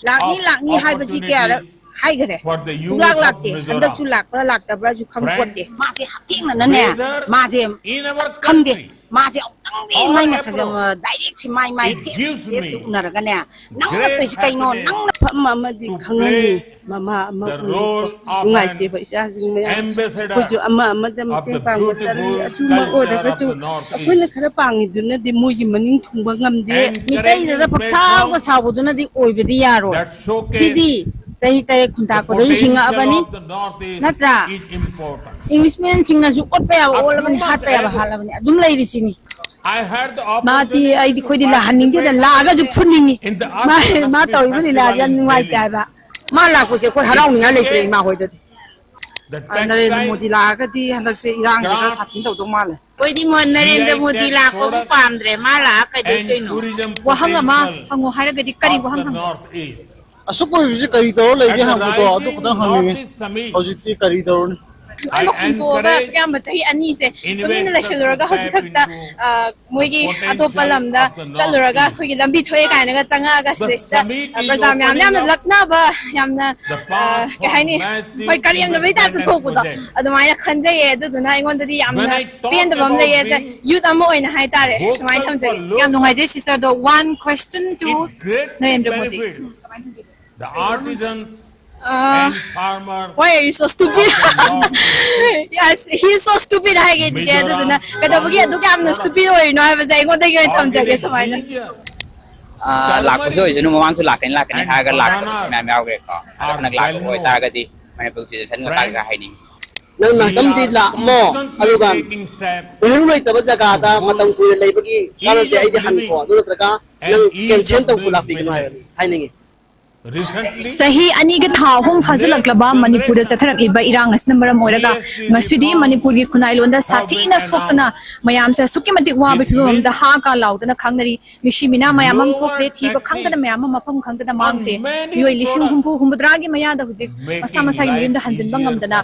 ꯂꯥꯛꯅꯤ ꯂꯥꯛꯅꯤ ꯍꯥꯏꯕꯁꯤ ꯀꯌꯥꯔꯛ ꯍꯥꯏꯈꯔꯦ? for the youth ꯁꯨꯡꯂꯥꯛ of ꯂꯥꯛꯇꯦ꯫ ꯍꯟꯗꯛꯁꯨ Mizoram. ꯂꯥꯛꯄ꯭ꯔꯥ ꯂꯥꯛꯇꯕ꯭ꯔꯥꯁꯨ ꯈꯪꯄꯣꯠꯇꯦ꯫ Friends, ꯃꯥꯁꯦ ꯍꯛꯊꯦꯡꯅꯅꯅꯦ whether ꯃꯥꯁꯦ in our ꯑꯁ ꯈꯪꯗꯦ꯫ country ꯃꯥꯁꯦ ꯑꯃꯨꯛꯇꯪꯗꯤ Our ꯃꯥꯏ ꯃꯁꯛ approach, ꯗꯥꯏꯔꯦꯛꯁꯤ my my it face gives ꯐꯦꯁꯁꯤ me ꯎꯅꯔꯒꯅꯦ ꯅꯪꯅ great ꯇꯧꯔꯤꯁꯤ ꯀꯩꯅꯣ? happiness ꯅꯪꯅ ꯐꯝ ꯑꯃꯗꯤ to ꯈꯪꯍꯟꯅꯤꯡꯉꯤ꯫ play ꯃꯃꯥ ꯑꯃ the ꯑꯣꯏꯅ role of an ꯅꯨꯡꯉꯥꯏꯇꯦꯕ ꯏꯆꯥꯁꯤꯡ ꯃꯌꯥꯝ꯫ ambassador ꯑꯩꯈꯣꯏꯁꯨ ꯑꯃ ꯑꯃꯗ of the ꯃꯇꯦꯡ ꯄꯥꯡꯕ ꯆꯠꯂꯤ꯫ beautiful ꯑꯗꯨꯃꯛ culture of ꯑꯣꯏꯔꯒꯁꯨ the North ꯑꯩꯈꯣꯏꯅ East. ꯈꯔ ꯄꯥꯡꯉꯤꯗꯨꯅꯗꯤ ꯃꯣꯏꯒꯤ ꯃꯅꯤꯡ ꯊꯨꯡꯕ ꯉꯝꯗꯦ꯫ Encouraging ꯃꯤꯇꯩꯗꯗ ꯄꯪꯁꯥꯎꯗ platform ꯁꯥꯎꯕꯗꯨꯅꯗꯤ ꯑꯣꯏꯕꯗꯤ ꯌꯥꯔꯣꯏ꯫ That showcase ꯁꯤꯗꯤ ꯆꯍꯤ ꯇꯔꯦꯠ ꯈꯨꯟꯇꯥꯛꯄꯗꯒꯤ potential ꯍꯤꯡꯉꯛꯑꯕꯅꯤ꯫ of the North East ꯅꯠꯇ꯭ꯔꯥ? Is important. ꯏꯪꯂꯤꯁꯃꯦꯟꯁꯤꯡꯅꯁꯨ ꯑꯣꯠꯄ ꯌꯥꯕ ꯑꯣꯠꯂꯕꯅꯤ, ꯍꯥꯠꯄ ꯌꯥꯕ ꯍꯥꯠꯂꯕꯅꯤ, ꯑꯗꯨꯝ ꯂꯩꯔꯤꯁꯤꯅꯤ꯫ I had the ꯃꯥꯗꯤ opportunity ꯑꯩꯗꯤ to ꯑꯩꯈꯣꯏꯗꯤ ꯂꯥꯛꯍꯟꯅꯤꯡꯗꯦꯗ, participate ꯂꯥꯛꯑꯒꯁꯨ ꯐꯨꯅꯤꯡꯉꯤ꯫ in the ꯃꯥ Ashram ꯃꯥ Lakshmi ꯇꯧꯔꯤꯕ ꯂꯤꯂꯥꯁꯦ ꯌꯥꯝ festival in ꯅꯨꯡꯉꯥꯏꯇꯦ Delhi. ꯍꯥꯏꯕ꯫ ꯃꯥ ꯂꯥꯛꯄꯁꯦ ꯑꯩꯈꯣꯏ ꯍꯔꯥꯎꯅꯤꯡꯉꯥꯏ ꯂꯩꯇ꯭ꯔꯦ ꯏꯃꯥ ꯍꯣꯏꯗꯗꯤ꯫ The ꯅꯔꯦꯟꯗ꯭ꯔ textile, ꯃꯣꯗꯤ ꯂꯥꯛꯑꯒꯗꯤ ꯍꯟꯗꯛꯁꯦ ꯏꯔꯥꯡꯁꯦ ꯈꯔ craft, ꯁꯥꯊꯤꯅ ꯇꯧꯗꯧ ꯃꯥꯜꯂꯦ꯫ ꯑꯩꯈꯣꯏꯗꯤ ꯃꯣ- Narendra V I P Modi ꯂꯥꯛꯄꯕꯨ product ꯄꯥꯝꯗ꯭ꯔꯦ꯫ ꯃꯥ ꯂꯥꯛꯑ and ꯀꯩꯗꯧꯗꯣꯏꯅꯣ? tourism ꯋꯥꯍꯪ ꯑꯃ potential ꯍꯪꯉꯣ ꯍꯥꯏꯔꯒꯗꯤ ꯀꯔꯤ of ꯋꯥꯍꯪ the ꯍꯪꯉꯣ? North East. ꯑꯁꯨꯛ ꯑꯣꯏꯕꯁꯤ ꯀꯔꯤ ꯇꯧꯔ ꯂꯩꯒꯦ At the ꯍꯪꯕꯗꯣ ꯑꯗꯨ rising ꯈꯛꯇꯪ ꯍꯪꯅꯤꯡꯉꯤ꯫ North East Summit, ꯍꯧꯖꯤꯛꯇꯤ ꯀꯔꯤ ꯇꯧꯔꯅꯤ? ꯂꯣꯏꯅꯃꯛ ꯍꯨꯟꯗꯣꯛꯑꯒ ꯑꯁꯨꯛ ꯌꯥꯝꯕ ꯆꯍꯤ ꯑꯅꯤꯁꯦ ꯇꯨꯃꯤꯟꯅ ꯂꯩꯁꯜꯂꯨꯔꯒ ꯍꯧꯖꯤꯛ ꯈꯛꯇ ꯑ, ꯃꯣꯏꯒꯤ ꯑꯇꯣꯞꯄ ꯂꯝꯗ ꯆꯠꯂꯨꯔꯒ ꯑꯩꯈꯣꯏꯒꯤ ꯂꯝꯕꯤ ꯊꯣꯛꯑꯦ ꯀꯥꯏꯅꯒ ꯆꯪꯉꯛꯑꯒ ꯁꯤꯗꯩꯁꯤꯗ ꯄ꯭ꯔꯖꯥ ꯃꯌꯥꯝꯅ ꯌꯥꯝꯅ ꯂꯛꯅꯕ, ꯌꯥꯝꯅ ꯑ, ꯀꯩ ꯍꯥꯏꯅꯤ, ꯍꯣꯏ, ꯀꯔꯦꯝꯅꯕꯒꯤ ꯇꯥꯏꯞꯇ ꯊꯣꯛꯄꯗꯣ ꯑꯗꯨꯃꯥꯏꯅ ꯈꯟꯖꯩꯌꯦ꯫ ꯑꯗꯨꯗꯨꯅ ꯑꯩꯉꯣꯟꯗꯗꯤ ꯌꯥꯝꯅ ꯄꯦꯟꯗꯕ ꯑꯃ ꯂꯩꯌꯦ꯫ ꯌꯨꯠ ꯑꯃ ꯑꯣꯏꯅ ꯍꯥꯏꯇꯥꯔꯦ, ꯁꯨꯃꯥꯏꯅ ꯊꯝꯖꯒꯦ꯫ ꯌꯥꯝ ꯅꯨꯡꯉꯥꯏꯖꯩ ꯁꯤꯁꯇꯔꯗꯣ꯫ One question to Narendra Modi. The artisans Uh, and farmers why are you so stupid? Yes, he is so stupid ꯍꯥꯏꯒꯦ ꯆꯤꯆꯦ꯫ ꯑꯗꯨꯗꯨꯅ ꯀꯩꯗꯧꯕꯒꯤ ꯑꯗꯨꯛ ꯌꯥꯝꯅ stupid ꯑꯣꯏꯔꯤꯅꯣ ꯍꯥꯏꯕꯁꯦ ꯑꯩꯉꯣꯟꯗꯒꯤ ꯑꯣꯏꯅ ꯊꯝꯖꯒꯦ ꯁꯨꯃꯥꯏꯅ꯫ ꯑꯥ, ꯂꯥꯛꯄꯁꯨ ꯑꯣꯏꯁꯅꯨ, ꯃꯃꯥꯡꯁꯨ ꯂꯥꯛꯀꯅꯤ ꯂꯥꯛꯀꯅꯤ ꯍꯥꯏꯔꯒ ꯂꯥꯛꯇꯕꯁꯨ ꯃꯌꯥꯝ ꯌꯥꯎꯈ꯭ꯔꯦꯀꯣ꯫ ꯑꯗꯣ ꯍꯟꯗꯛ ꯂꯥꯛꯄ ꯑꯣꯏꯇꯥꯔꯒꯗꯤ ꯃꯅꯤꯄꯨꯔ ꯁꯤꯆꯨꯋꯦꯁꯟꯒ ꯃꯇꯥꯡꯗ ꯍꯥꯏꯅꯤꯡꯉꯤ꯫ ꯅꯪ ꯉꯥꯛꯇꯪꯗꯤ ꯂꯥꯛꯑꯝꯃꯣ, ꯑꯗꯨꯒ ꯎꯍꯪ ꯂꯩꯇꯕ ꯖꯒꯥꯗ ꯃꯇꯝ ꯀꯨꯏꯅ ꯂꯩꯕꯒꯤ ꯀꯥꯟꯅꯗꯦ꯫ ꯑꯩꯗꯤ ꯍꯟꯈꯣ, ꯑꯗꯨ ꯅꯠꯇ꯭ꯔꯒ ꯅꯪ ꯀꯦꯟꯁꯦꯜ ꯇꯧꯕ ꯂꯥꯛꯄꯤꯒꯅꯨ ꯍꯥꯏꯕꯅꯤ, ꯍꯥꯏꯅꯤꯡꯉꯤ꯫ ꯆꯍꯤ ꯑꯅꯤꯒ ꯊꯥ ꯑꯍꯨꯝ ꯐꯥꯖꯤꯜꯂꯛꯂꯕ ꯃꯅꯤꯄꯨꯔꯗ ꯆꯠꯊꯔꯛꯂꯤꯕ ꯏꯔꯥꯡ ꯑꯁꯤꯅ ꯃꯔꯝ ꯑꯣꯏꯔꯒ ꯉꯁꯤꯗꯤ ꯃꯅꯤꯄꯨꯔꯒꯤ ꯈꯨꯟꯅꯥꯏꯂꯣꯟꯗ ꯁꯥꯊꯤꯅ ꯁꯣꯛꯇꯅ ꯃꯌꯥꯝꯁꯦ ꯑꯁꯨꯛꯀꯤ ꯃꯇꯤꯛ ꯋꯥꯕ ꯐꯤꯕꯝ ꯑꯃꯗ ꯍꯥ ꯀꯥ ꯂꯥꯎꯗꯅ ꯈꯪꯅꯔꯤ꯫ ꯃꯤꯁꯤ ꯃꯤꯅꯥ ꯃꯌꯥꯝ ꯑꯃ ꯊꯣꯛꯈ꯭ꯔꯦ, ꯊꯤꯕ ꯈꯪꯗꯅ ꯃꯌꯥꯝ ꯑꯃ ꯃꯐꯝ ꯈꯪꯗꯅ ꯃꯥꯡꯈ꯭ꯔꯦ꯫ ꯃꯤꯑꯣꯏ ꯂꯤꯁꯤꯡ ꯍꯨꯝꯐꯨ ꯍꯨꯝꯐꯨꯇꯔꯥꯒꯤ ꯃꯌꯥꯗ ꯍꯧꯖꯤꯛ ꯃꯁꯥ ꯃꯁꯥꯒꯤ ꯃꯌꯨꯝꯗ ꯍꯟꯖꯤꯟꯕ ꯉꯝꯗꯅ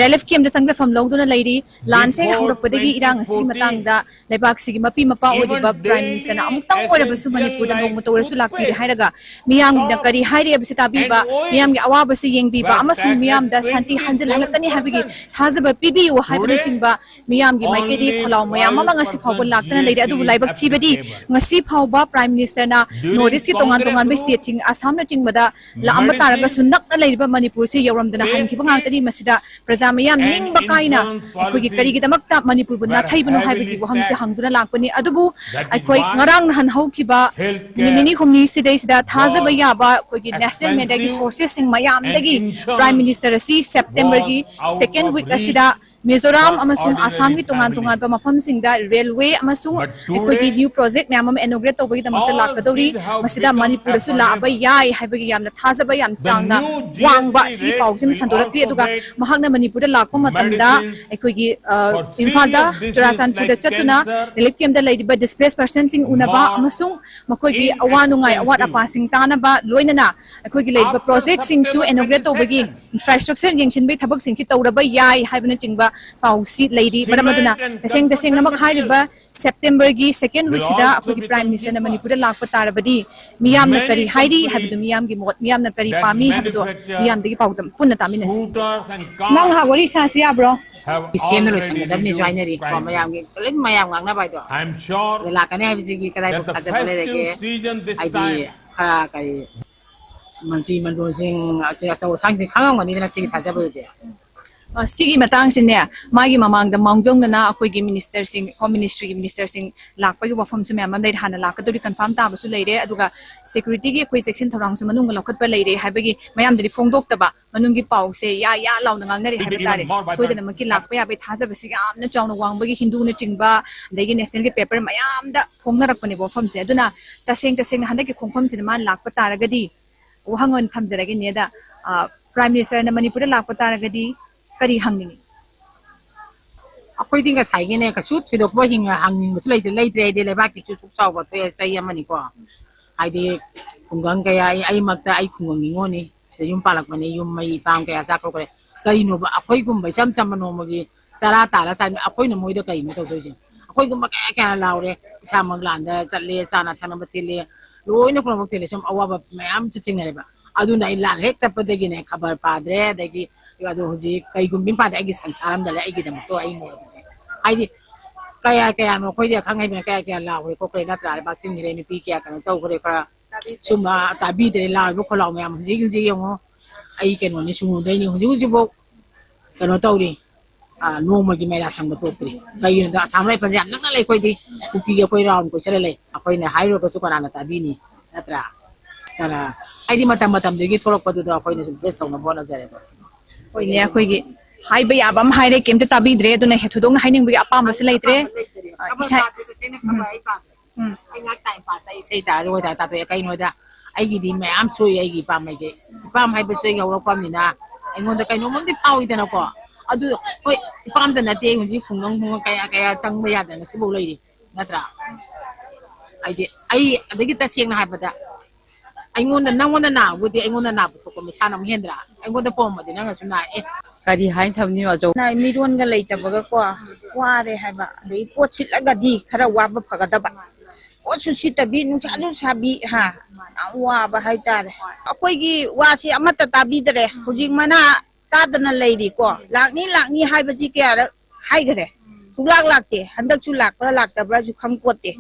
ꯔꯤꯂꯤꯐ ꯀꯦꯝꯞꯇ ꯆꯪꯖꯐꯝ ꯂꯧꯗꯨꯅ ꯂꯩꯔꯤ꯫ ꯂꯥꯟꯁꯦ ꯍꯧꯔꯛꯄꯗꯒꯤ ꯏꯔꯥꯡ ꯑꯁꯤꯒꯤ ꯃꯇꯥꯡꯗ ꯂꯩꯕꯥꯛꯁꯤꯒꯤ ꯃꯄꯤ ꯃꯄꯥ ꯑꯣꯏꯔꯤꯕ ꯄ꯭ꯔꯥꯏꯝ ꯃꯤꯅꯤꯁꯇꯔꯅ ꯑꯃꯨꯛꯇꯪ ꯑꯣꯏꯔꯕꯁꯨ ꯃꯅꯤꯄꯨꯔꯗ ꯅꯣꯡꯃꯇ ꯑꯣꯏꯔꯁꯨ ꯂꯥꯛꯄꯤꯔꯦ ꯍꯥꯏꯔꯒ ꯃꯤꯌꯥꯝꯒꯤꯅ ꯀꯔꯤ ꯍꯥꯏꯔꯤ ꯍꯥꯏꯕꯁꯤ ꯇꯥꯕꯤꯕ, ꯃꯤꯌꯥꯝꯒꯤ ꯑꯋꯥꯕꯁꯤ ꯌꯦꯡꯕꯤꯕ ꯑꯃꯁꯨꯡ ꯃꯤꯌꯥꯝꯗ ꯁꯥꯟꯇꯤ ꯍꯟꯖꯤꯜꯍꯜꯂꯛꯀꯅꯤ ꯍꯥꯏꯕꯒꯤ ꯊꯥꯖꯕ ꯄꯤꯕꯤꯌꯨ ꯍꯥꯏꯕꯅꯆꯤꯡꯕ ꯃꯤꯌꯥꯝꯒꯤ ꯃꯥꯏꯀꯩꯗꯒꯤ ꯈꯣꯜꯂꯥꯎ ꯃꯌꯥꯝ ꯑꯃ ꯉꯁꯤ ꯐꯥꯎꯕ ꯂꯥꯛꯇꯅ ꯂꯩꯔꯦ꯫ ꯑꯗꯨꯕꯨ ꯂꯥꯏꯕꯛ ꯊꯤꯕꯗꯤ ꯉꯁꯤ ꯐꯥꯎꯕ ꯄ꯭ꯔꯥꯏꯝ ꯃꯤꯅꯤꯁꯇꯔꯅ ꯅꯣꯔꯠ ꯏꯁꯀꯤ ꯇꯣꯉꯥꯟ ꯇꯣꯉꯥꯟꯕ ꯁ꯭ꯇꯦꯠꯁꯤꯡ ꯑꯁꯥꯝꯅꯆꯤꯡꯕꯗ ꯂꯥꯛꯑꯝꯕ ꯇꯥꯔꯒꯁꯨ ꯅꯛꯅ ꯂꯩꯔꯤꯕ ꯃꯅꯤꯄꯨꯔꯁꯤ ꯌꯧꯔꯝꯗꯅ ꯍꯟꯈꯤꯕ ꯉꯥꯛꯇꯅꯤ꯫ ꯃꯁꯤꯗ ꯄ꯭ꯔꯖꯥ ꯃꯤꯌꯥꯝ ꯅꯤꯡꯕ ꯀꯥꯏꯅ ꯑꯩꯈꯣꯏꯒꯤ ꯀꯔꯤꯒꯤꯗꯃꯛꯇ ꯃꯅꯤꯄꯨꯔꯕꯨ ꯅꯥꯊꯩꯕꯅꯣ ꯍꯥꯏꯕꯒꯤ ꯋꯥꯍꯪꯁꯦ ꯍꯪꯗꯨꯅ ꯂꯥꯛꯄꯅꯤ꯫ ꯑꯗꯨꯕꯨ ꯑꯩꯈꯣꯏ ꯉꯔꯥꯡ ꯅꯍꯥꯟ ꯍꯧꯈꯤꯕ ꯅꯨꯃꯤꯠ ꯅꯤꯅꯤ ꯍꯨꯝꯅꯤ ꯁꯤꯗꯩꯁꯤꯗ ꯊꯥꯖꯕ ꯌꯥꯕ ꯑꯩꯈꯣꯏꯒꯤ ꯅꯦꯁꯅꯦꯜ ꯃꯦꯗꯤꯌꯥꯒꯤ ꯁꯣꯔꯁꯦꯁꯁꯤꯡ ꯃꯌꯥꯝꯗꯒꯤ ꯄ꯭ꯔꯥꯏꯝ ꯃꯤꯅꯤꯁꯇꯔ ꯑꯁꯤ ꯁꯦꯞꯇꯦꯝꯕꯔꯒꯤ ꯁꯦꯀꯦꯟ ꯋꯤꯛ ꯑꯁꯤꯗ ꯃꯤꯖꯣꯔꯥꯝ ꯑꯃꯁꯨꯡ ꯑꯁꯥꯝꯒꯤ ꯇꯣꯉꯥꯟ ꯇꯣꯉꯥꯟꯕ ꯃꯐꯝꯁꯤꯡꯗ ꯔꯦꯜꯋꯦ ꯑꯃꯁꯨꯡ ꯑꯩꯈꯣꯏꯒꯤ ꯅ꯭ꯌꯨ ꯄ꯭ꯔꯣꯖꯦꯛ ꯃꯌꯥꯝ ꯑꯃ ꯏꯅꯣꯒ꯭ꯔꯦꯠ ꯇꯧꯕꯒꯤꯗꯃꯛꯇ ꯂꯥꯛꯀꯗꯧꯔꯤ꯫ ꯃꯁꯤꯗ ꯃꯅꯤꯄꯨꯔꯗꯁꯨ ꯂꯥꯛꯄ ꯌꯥꯏ ꯍꯥꯏꯕꯒꯤ ꯌꯥꯝꯅ ꯊꯥꯖꯕ ꯌꯥꯝ ꯆꯥꯎꯅ ꯋꯥꯡꯕ ꯑꯁꯤꯒꯤ ꯄꯥꯎꯁꯤꯃ ꯁꯟꯗꯣꯔꯛꯂꯤ꯫ ꯑꯗꯨꯒ ꯃꯍꯥꯛꯅ ꯃꯅꯤꯄꯨꯔꯗ ꯂꯥꯛꯄ ꯃꯇꯝꯗ ꯑꯩꯈꯣꯏꯒꯤ, ꯑ, ꯏꯝꯐꯥꯜꯗ, ꯆꯨꯔꯥꯆꯥꯟꯄꯨꯔꯗ ꯆꯠꯇꯨꯅ ꯔꯤꯂꯤꯐ ꯀꯦꯝꯞꯇ ꯂꯩꯔꯤꯕ ꯗꯤꯁꯄ꯭ꯂꯦꯁ ꯄꯔꯁꯟꯁꯤꯡ ꯎꯅꯕ ꯑꯃꯁꯨꯡ ꯃꯈꯣꯏꯒꯤ ꯑꯋꯥ ꯅꯨꯡꯉꯥꯏ, ꯑꯋꯥꯠ ꯑꯄꯥꯁꯤꯡ ꯇꯥꯅꯕ, ꯂꯣꯏꯅꯅ ꯑꯩꯈꯣꯏꯒꯤ ꯂꯩꯔꯤꯕ ꯄ꯭ꯔꯣꯖꯦꯛꯁꯤꯡꯁꯨ ꯏꯅꯣꯒ꯭ꯔꯦꯠ ꯇꯧꯕꯒꯤ ꯏꯟꯐ꯭ꯔꯥꯁ꯭ꯇ꯭ꯔꯛꯆꯔ ꯌꯦꯡꯁꯤꯟꯕꯒꯤ ꯊꯕꯛꯁꯤꯡꯁꯤ ꯇꯧꯔꯕ ꯌꯥꯏ ꯍꯥꯏꯕꯅꯆꯤꯡꯕ ꯄꯥꯎꯁꯤ ꯂꯩꯔꯤ꯫ ꯃꯔꯝ ꯑꯗꯨꯅ ꯇꯁꯦꯡ ꯇꯁꯦꯡꯅꯃꯛ ꯍꯥꯏꯔꯤꯕ ꯁꯦꯞꯇꯦꯝꯕꯔꯒꯤ ꯁꯦꯀꯦꯟ ꯋꯤꯛꯁꯤꯗ ꯑꯩꯈꯣꯏꯒꯤ ꯄ꯭ꯔꯥꯏꯝ ꯃꯤꯅꯤꯁꯇꯔꯅ ꯃꯅꯤꯄꯨꯔꯗ ꯂꯥꯛꯄ ꯇꯥꯔꯕꯗꯤ ꯃꯤꯌꯥꯝꯅ ꯀꯔꯤ ꯍꯥꯏꯔꯤ ꯍꯥꯏꯕꯗꯨ, ꯃꯤꯌꯥꯝꯒꯤ ꯃꯣꯠ, ꯃꯤꯌꯥꯝꯅ ꯀꯔꯤ ꯄꯥꯝꯃꯤ ꯍꯥꯏꯕꯗꯣ ꯃꯤꯌꯥꯝꯗꯒꯤ ꯄꯥꯎꯗꯝ ꯄꯨꯟꯅ ꯇꯥꯃꯤꯟꯅꯁꯤ꯫ ꯅꯪ ꯉꯥꯏꯍꯥꯛ ꯋꯥꯔꯤ ꯁꯥꯁꯤ ꯌꯥꯕ꯭ꯔꯣ? ꯁꯦꯝꯅ ꯂꯣꯏꯁꯤꯟꯒꯗꯕꯅꯤꯁꯨ ꯍꯥꯏꯅꯔꯤ ꯀꯣ, ꯃꯌꯥꯝꯒꯤ ꯂꯣꯏ ꯃꯌꯥꯝ ꯉꯥꯡꯅꯕ ꯍꯥꯏꯗꯣ꯫ ꯑꯗ ꯂꯥꯛꯀꯅꯤ ꯍꯥꯏꯕꯁꯤꯒꯤ ꯀꯗꯥꯏꯕꯨ ꯊꯥꯖꯕ ꯂꯩꯔꯒꯦ? ꯍꯥꯏꯗꯤ ꯈꯔ ꯀꯔꯤ ꯃꯟꯇ꯭ꯔꯤ ꯃꯟꯗꯣꯟꯁꯤꯡ ꯑꯆꯧ ꯑꯆꯧ ꯑꯁꯥꯡꯁꯤꯡ ꯈꯪꯉꯝꯒꯅꯤꯗꯅ ꯁꯤꯒꯤ ꯊꯥꯖꯕꯗꯨꯗꯤ꯫ ꯑ, ꯁꯤꯒꯤ ꯃꯇꯥꯡꯁꯤꯅꯦ, ꯃꯥꯒꯤ ꯃꯃꯥꯡꯗ ꯃꯥꯡꯖꯧꯅꯅ ꯑꯩꯈꯣꯏꯒꯤ ꯃꯤꯅꯤꯁꯇꯔꯁꯤꯡ, ꯍꯣꯝ ꯃꯤꯅꯤꯁꯇ꯭ꯔꯤꯒꯤ ꯃꯤꯅꯤꯁꯇꯔꯁꯤꯡ ꯂꯥꯛꯄꯒꯤ ꯋꯥꯐꯝꯁꯨ ꯃꯌꯥꯝ ꯑꯃ ꯂꯩꯔꯦ꯫ ꯍꯥꯟꯅ ꯂꯥꯛꯀꯗꯧꯔꯤ ꯀꯟꯐꯥꯔꯝ ꯇꯥꯕꯁꯨ ꯂꯩꯔꯦ, ꯑꯗꯨꯒ ꯁꯦꯀ꯭ꯌꯨꯔꯤꯇꯤꯒꯤ ꯑꯩꯈꯣꯏ ꯆꯦꯛꯁꯤꯟ ꯊꯧꯔꯥꯡꯁꯨ ꯃꯅꯨꯡꯗ ꯂꯧꯈꯠꯄ ꯂꯩꯔꯦ ꯍꯥꯏꯕꯒꯤ ꯃꯌꯥꯝꯗꯗꯤ ꯐꯣꯡꯗꯣꯛꯇꯕ, ꯃꯅꯨꯡꯒꯤ ꯄꯥꯎꯁꯦ ꯌꯥ ꯌꯥ ꯂꯥꯎꯅ ꯉꯥꯡꯅꯔꯦ ꯍꯥꯏꯕ ꯇꯥꯔꯦ꯫ ꯁꯣꯏꯗꯅꯃꯛꯀꯤ ꯂꯥꯛꯄ ꯌꯥꯕꯒꯤ ꯊꯥꯖꯕꯁꯤ ꯌꯥꯝꯅ ꯆꯥꯎꯅ ꯋꯥꯡꯕꯒꯤ ꯍꯤꯟꯗꯨꯅꯆꯤꯡꯕ, ꯑꯗꯒꯤ ꯅꯦꯁꯅꯦꯜꯒꯤ ꯄꯦꯄꯔ ꯃꯌꯥꯝꯗ ꯐꯣꯡꯅꯔꯛꯄꯅꯦꯕ ꯋꯥꯐꯝꯁꯦ꯫ ꯑꯗꯨꯅ ꯇꯁꯦꯡ ꯇꯁꯦꯡꯅ ꯍꯟꯗꯛꯀꯤ ꯈꯣꯡꯐꯝꯁꯤꯗ ꯃꯥꯅ ꯂꯥꯛꯄ ꯇꯥꯔꯒꯗꯤ ꯋꯥꯍꯪ ꯑꯣꯏꯅ ꯊꯝꯖꯔꯒꯦ ꯅꯦꯗ꯫ ꯑ, Prime Minister ꯅ ꯃꯅꯤꯄꯨꯔꯗ ꯂꯥꯛꯄ ꯇꯥꯔꯒꯗꯤ ꯀꯔꯤ ꯍꯪꯅꯤꯡꯉꯤ? ꯑꯩꯈꯣꯏꯗꯤ ꯉꯁꯥꯏꯒꯤꯅꯦ, ꯀꯩꯁꯨ ꯊꯣꯏꯗꯣꯛꯄ ꯍꯤꯡ-, ꯍꯪꯅꯤꯡꯕꯁꯨ ꯂꯩꯇꯦ, ꯂꯩꯇ꯭ꯔꯦ ꯍꯥꯏꯗꯤ ꯂꯩꯕꯥꯛꯀꯤꯁꯨ ꯁꯨꯛ ꯆꯥꯎꯕ ꯊꯣꯛꯑꯦ, ꯆꯍꯤ ꯑꯃꯅꯤꯀꯣ꯫ ꯍꯥꯏꯗꯤ ꯈꯨꯡꯒꯪ ꯀꯌꯥ, ꯑꯩ, ꯑꯩꯃꯛꯇ ꯑꯩ ꯈꯨꯡꯒꯪ ꯅꯤꯉꯣꯜꯅꯤ, ꯁꯤꯗ ꯌꯨꯝ ꯄꯥꯜꯂꯛꯄꯅꯤ, ꯌꯨꯝ ꯃꯩ ꯏꯄꯥꯝ ꯀꯌꯥ ꯆꯥꯛꯊꯣꯛꯈ꯭ꯔꯦ꯫ ꯀꯔꯤꯅꯣꯕ, ꯑꯩꯈꯣꯏꯒꯨꯝꯕ ꯏꯆꯝ ꯆꯝꯕ ꯅꯣꯡꯃꯒꯤ ꯆꯔꯥ ꯇꯥꯜꯂ ꯆꯥꯕ ꯑꯩꯈꯣꯏꯅ ꯃꯣꯏꯗ ꯀꯔꯤꯅꯣ ꯇꯧꯗꯣꯏꯁꯦ? ꯑꯩꯈꯣꯏꯒꯨꯝꯕ ꯀꯌꯥ ꯀꯌꯥ ꯂꯥꯎꯔꯦ, ꯏꯁꯥꯃꯛ ꯂꯥꯟꯗ ꯆꯠꯂꯦ, ꯆꯥꯅ ꯊꯛꯅꯕ ꯊꯤꯜꯂꯦ, ꯂꯣꯏꯅ ꯄꯨꯝꯅꯃꯛ ꯊꯤꯜꯂꯦ, ꯁꯨꯝ ꯑꯋꯥꯕ ꯃꯌꯥꯝꯁꯨ ꯊꯦꯡꯅꯔꯦꯕ꯫ ꯑꯗꯨꯅ ꯑꯩ ꯂꯥꯟ ꯍꯦꯛ ꯆꯠꯄꯗꯒꯤꯅꯦ ꯈꯕꯔ ꯄꯥꯗ꯭ꯔꯦ, ꯑꯗꯒꯤ ꯑꯗꯣ ꯍꯧꯖꯤꯛ ꯀꯩꯒꯨꯝꯕꯤ ꯄꯥꯗꯦ, ꯑꯩꯒꯤ ꯁꯪꯁꯥꯔ ꯑꯃꯗ ꯂꯩ, ꯑꯩꯒꯤꯗꯃꯛꯇ ꯑꯩ ꯃꯣꯏꯗꯅꯦ꯫ ꯍꯥꯏꯗꯤ ꯀꯌꯥ ꯀꯌꯥꯅꯣ ꯑꯩꯈꯣꯏꯗꯤ ꯑꯈꯪ ꯑꯍꯩꯕꯅ ꯀꯌꯥ ꯀꯌꯥ ꯂꯥꯎꯈ꯭ꯔꯦ ꯈꯣꯠꯈ꯭ꯔꯦ ꯅꯠꯇ꯭ꯔꯥ? ꯂꯩꯕꯥꯛ ꯊꯤꯡꯈ꯭ꯔꯦ, ꯅꯨꯄꯤ ꯀꯌꯥ ꯀꯩꯅꯣ ꯇꯧꯈ꯭ꯔꯦ, ꯈꯔ ꯁꯨꯝꯕ ꯇꯥꯕꯤꯗ꯭ꯔꯦ, ꯂꯥꯎꯔꯤꯕ ꯈꯣꯜꯂꯥꯎ ꯃꯌꯥꯝ꯫ ꯍꯧꯖꯤꯛ ꯍꯧꯖꯤꯛ ꯌꯦꯡꯉꯣ, ꯑꯩ ꯀꯩꯅꯣꯅꯤ, ꯁꯨꯡꯉꯨꯗꯩꯅꯤ, ꯍꯧꯖꯤꯛ ꯍꯧꯖꯤꯛꯐꯥꯎ ꯀꯩꯅꯣ ꯇꯧꯔꯤ, ꯑ, ꯅꯣꯡꯃꯒꯤ ꯃꯩꯔꯥ ꯁꯪꯕ ꯇꯣꯛꯇ꯭ꯔꯤ꯫ ꯀꯩꯒꯤꯅꯣꯗ ꯑꯁꯥꯝ ꯔꯥꯏꯐꯜꯁꯦ ꯌꯥꯝ ꯅꯛꯅ ꯂꯩ, ꯑꯩꯈꯣꯏꯗꯤ ꯀꯨꯀꯤꯒꯤ ꯑꯩꯈꯣꯏ ꯔꯥꯎꯟ ꯀꯣꯏꯆꯠꯂ ꯂꯩ꯫ ꯑꯩꯈꯣꯏꯅ ꯍꯥꯏꯔꯨꯔꯒꯁꯨ ꯀꯅꯥꯅ ꯇꯥꯕꯤꯅꯤ, ꯅꯠꯇ꯭ꯔꯥ? ꯀꯅꯥ-, ꯍꯥꯏꯗꯤ ꯃꯇꯝ ꯃꯇꯝꯗꯨꯒꯤ ꯊꯣꯛꯂꯛꯄꯗꯨꯗ ꯑꯩꯈꯣꯏꯅꯁꯨ ꯕꯦꯁ ꯇꯧꯅꯕ ꯍꯣꯠꯅꯖꯔꯦꯀꯣ꯫ ꯍꯣꯏꯅꯦ, ꯑꯩꯈꯣꯏꯒꯤ ꯍꯥꯏꯕ ꯌꯥꯕ ꯑꯃ ꯍꯥꯏꯔꯦ, ꯀꯩꯝꯇ ꯇꯥꯕꯤꯗ꯭ꯔꯦ, ꯑꯗꯨꯅ ꯍꯦ-, ꯊꯣꯏꯗꯣꯛꯅ ꯍꯥꯏꯅꯤꯡꯕꯒꯤ ꯑꯄꯥꯝꯕꯁꯨ ꯂꯩꯇ꯭ꯔꯦ꯫ ꯑꯄꯥꯝꯕ ꯂꯩꯇ꯭ꯔꯦ꯫ ꯑ, ꯈꯕꯔ ꯏꯁꯥ-, ꯄꯥꯕꯗ ꯇꯁꯦꯡꯅ ꯎꯝ꯫ ꯈꯕꯔ ꯑꯩ ꯄꯥꯝꯗꯦ꯫ ꯎꯝ꯫ ꯑꯩ ꯉꯥꯏꯍꯥꯛ ꯇꯥꯏꯝ ꯄꯥꯁ ꯑꯩ ꯏꯁꯩ ꯇꯥꯔꯒ ꯑꯣꯏꯇꯥꯔꯦ ꯇꯥꯊꯣꯛꯑꯦ꯫ ꯀꯩꯅꯣꯗ ꯑꯩꯒꯤꯗꯤ ꯃꯌꯥꯝ ꯁꯣꯏ, ꯑꯩꯒꯤ ꯏꯄꯥꯝ ꯍꯥꯏꯁꯦ꯫ ꯏꯄꯥꯝ ꯍꯥꯏꯕ ꯁꯣꯏ ꯌꯧꯔꯛꯄꯅꯤꯅ ꯑꯩꯉꯣꯟꯗ ꯀꯩꯅꯣꯝꯃꯗꯤ ꯐꯥꯎꯏꯗꯅꯀꯣ꯫ ꯑꯗꯨ ꯍꯣꯏ, ꯏꯄꯥꯝꯇ ꯅꯠꯇꯦ, ꯑꯩ ꯍꯧꯖꯤꯛ ꯈꯨꯡꯒꯪ ꯈꯨꯡꯒꯪ ꯀꯌꯥ ꯀꯌꯥ ꯆꯪꯕ ꯌꯥꯗꯅ ꯉꯁꯤꯐꯥꯎ ꯂꯩꯔꯤ, ꯅꯠꯇ꯭ꯔꯥ? ꯍꯥꯏꯗꯤ ꯑꯩ ꯑꯗꯒꯤ ꯇꯁꯦꯡꯅ ꯍꯥꯏꯕꯗ ꯑꯩꯉꯣꯟꯗ, ꯅꯪꯉꯣꯟꯗ ꯅꯥꯕꯨꯗꯤ ꯑꯩꯉꯣꯟꯗ ꯅꯥꯕ ꯊꯣꯛꯄ ꯃꯁꯥꯅ ꯑꯃꯨꯛ ꯍꯦꯟꯗ꯭ꯔꯥ? ꯑꯩꯉꯣꯟꯗ ꯄꯣꯝꯃꯗꯤ ꯅꯪꯅꯁꯨ ꯅꯥꯏ꯫ ꯑꯦ, ꯀꯔꯤ ꯍꯥꯏꯅ ꯊꯝꯅꯤ ꯑꯣꯖꯥ? ꯅꯥꯏ, ꯃꯤꯔꯣꯟꯒ ꯂꯩꯇꯕꯒꯀꯣ, ꯋꯥꯔꯦ ꯍꯥꯏꯕ꯫ ꯑꯗꯩ ꯄꯣꯠ ꯁꯤꯠꯂꯒꯗꯤ ꯈꯔ ꯋꯥꯕ ꯐꯒꯗꯕ꯫ ꯄꯣꯠꯁꯨ ꯁꯤꯠꯇꯕꯤ, ꯅꯨꯡꯁꯥꯁꯨ ꯁꯥꯕꯤ, ꯍꯥ, ꯌꯥꯝ ꯋꯥꯕ ꯍꯥꯏꯇꯥꯔꯦ꯫ ꯑꯩꯈꯣꯏꯒꯤ ꯋꯥꯁꯤ ꯑꯃꯠꯇ ꯇꯥꯕꯤꯗꯔꯦ꯫ ꯍꯧꯖꯤꯛ ꯃꯅꯥ ꯇꯥꯗꯅ ꯂꯩꯔꯤꯀꯣ꯫ ꯂꯥꯛꯅꯤ, ꯂꯥꯛꯅꯤ ꯍꯥꯏꯕꯁꯤ ꯀꯌꯥꯔꯛ ꯍꯥꯏꯈꯔꯦ꯫ ꯁꯨꯡꯂꯥꯛ ꯂꯥꯛꯇꯦ꯫ ꯍꯟꯗꯛꯁꯨ ꯂꯥꯛꯄ꯭ꯔꯥ ꯂꯥꯛꯇꯕ꯭ꯔꯥꯁꯨ ꯈꯪꯄꯣꯠꯇꯦ꯫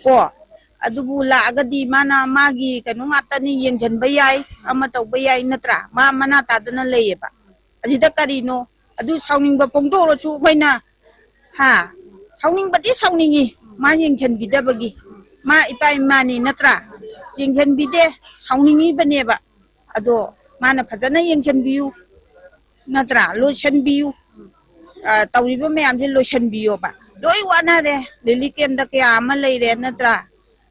ꯀꯣ? ꯑꯗꯨꯕꯨ ꯂꯥꯛꯑꯒꯗꯤ ꯃꯥꯅ ꯃꯥꯒꯤ ꯀꯩꯅꯣ ꯉꯥꯛꯇꯅꯤ, ꯌꯦꯡꯁꯤꯟꯕ ꯌꯥꯏ, ꯑꯃ ꯇꯧꯕ ꯌꯥꯏ, ꯅꯠꯇ꯭ꯔꯥ? ꯃꯥ ꯃꯅꯥ ꯇꯥꯗꯅ ꯂꯩꯌꯦꯕ꯫ ꯑꯁꯤꯗ ꯀꯔꯤꯅꯣ? ꯑꯗꯨ ꯁꯥꯎꯅꯤꯡꯕ ꯐꯣꯡꯗꯣꯛꯑꯁꯨ ꯑꯩꯈꯣꯏꯅ, ꯍꯥ? ꯁꯥꯎꯅꯤꯡꯕꯗꯤ ꯁꯥꯎꯅꯤꯡꯉꯤ꯫ ꯃꯥ ꯌꯦꯡꯁꯤꯟꯕꯤꯗꯕꯒꯤ꯫ ꯃꯥ ꯏꯄꯥ ꯏꯃꯥꯅꯤ, ꯅꯠꯇ꯭ꯔꯥ? ꯌꯦꯡꯁꯤꯟꯕꯤꯗꯦ, ꯁꯥꯎꯅꯤꯡꯉꯤꯕꯅꯦꯕ꯫ ꯑꯗꯣ ꯃꯥꯅ ꯐꯖꯅ ꯌꯦꯡꯁꯤꯟꯕꯤꯌꯨ, ꯅꯠꯇ꯭ꯔꯥ? ꯂꯣꯏꯁꯤꯟꯕꯤꯌꯨ꯫ ꯑ, ꯇꯧꯔꯤꯕ ꯃꯌꯥꯝꯁꯦ ꯂꯣꯏꯁꯤꯟꯕꯤꯌꯣꯕ꯫ ꯂꯣꯏ ꯋꯥꯅꯔꯦ꯫ ꯔꯤꯂꯤꯐ ꯀꯦꯝꯗ ꯀꯌꯥ ꯑꯃ ꯂꯩꯔꯦ, ꯅꯠꯇ꯭ꯔꯥ?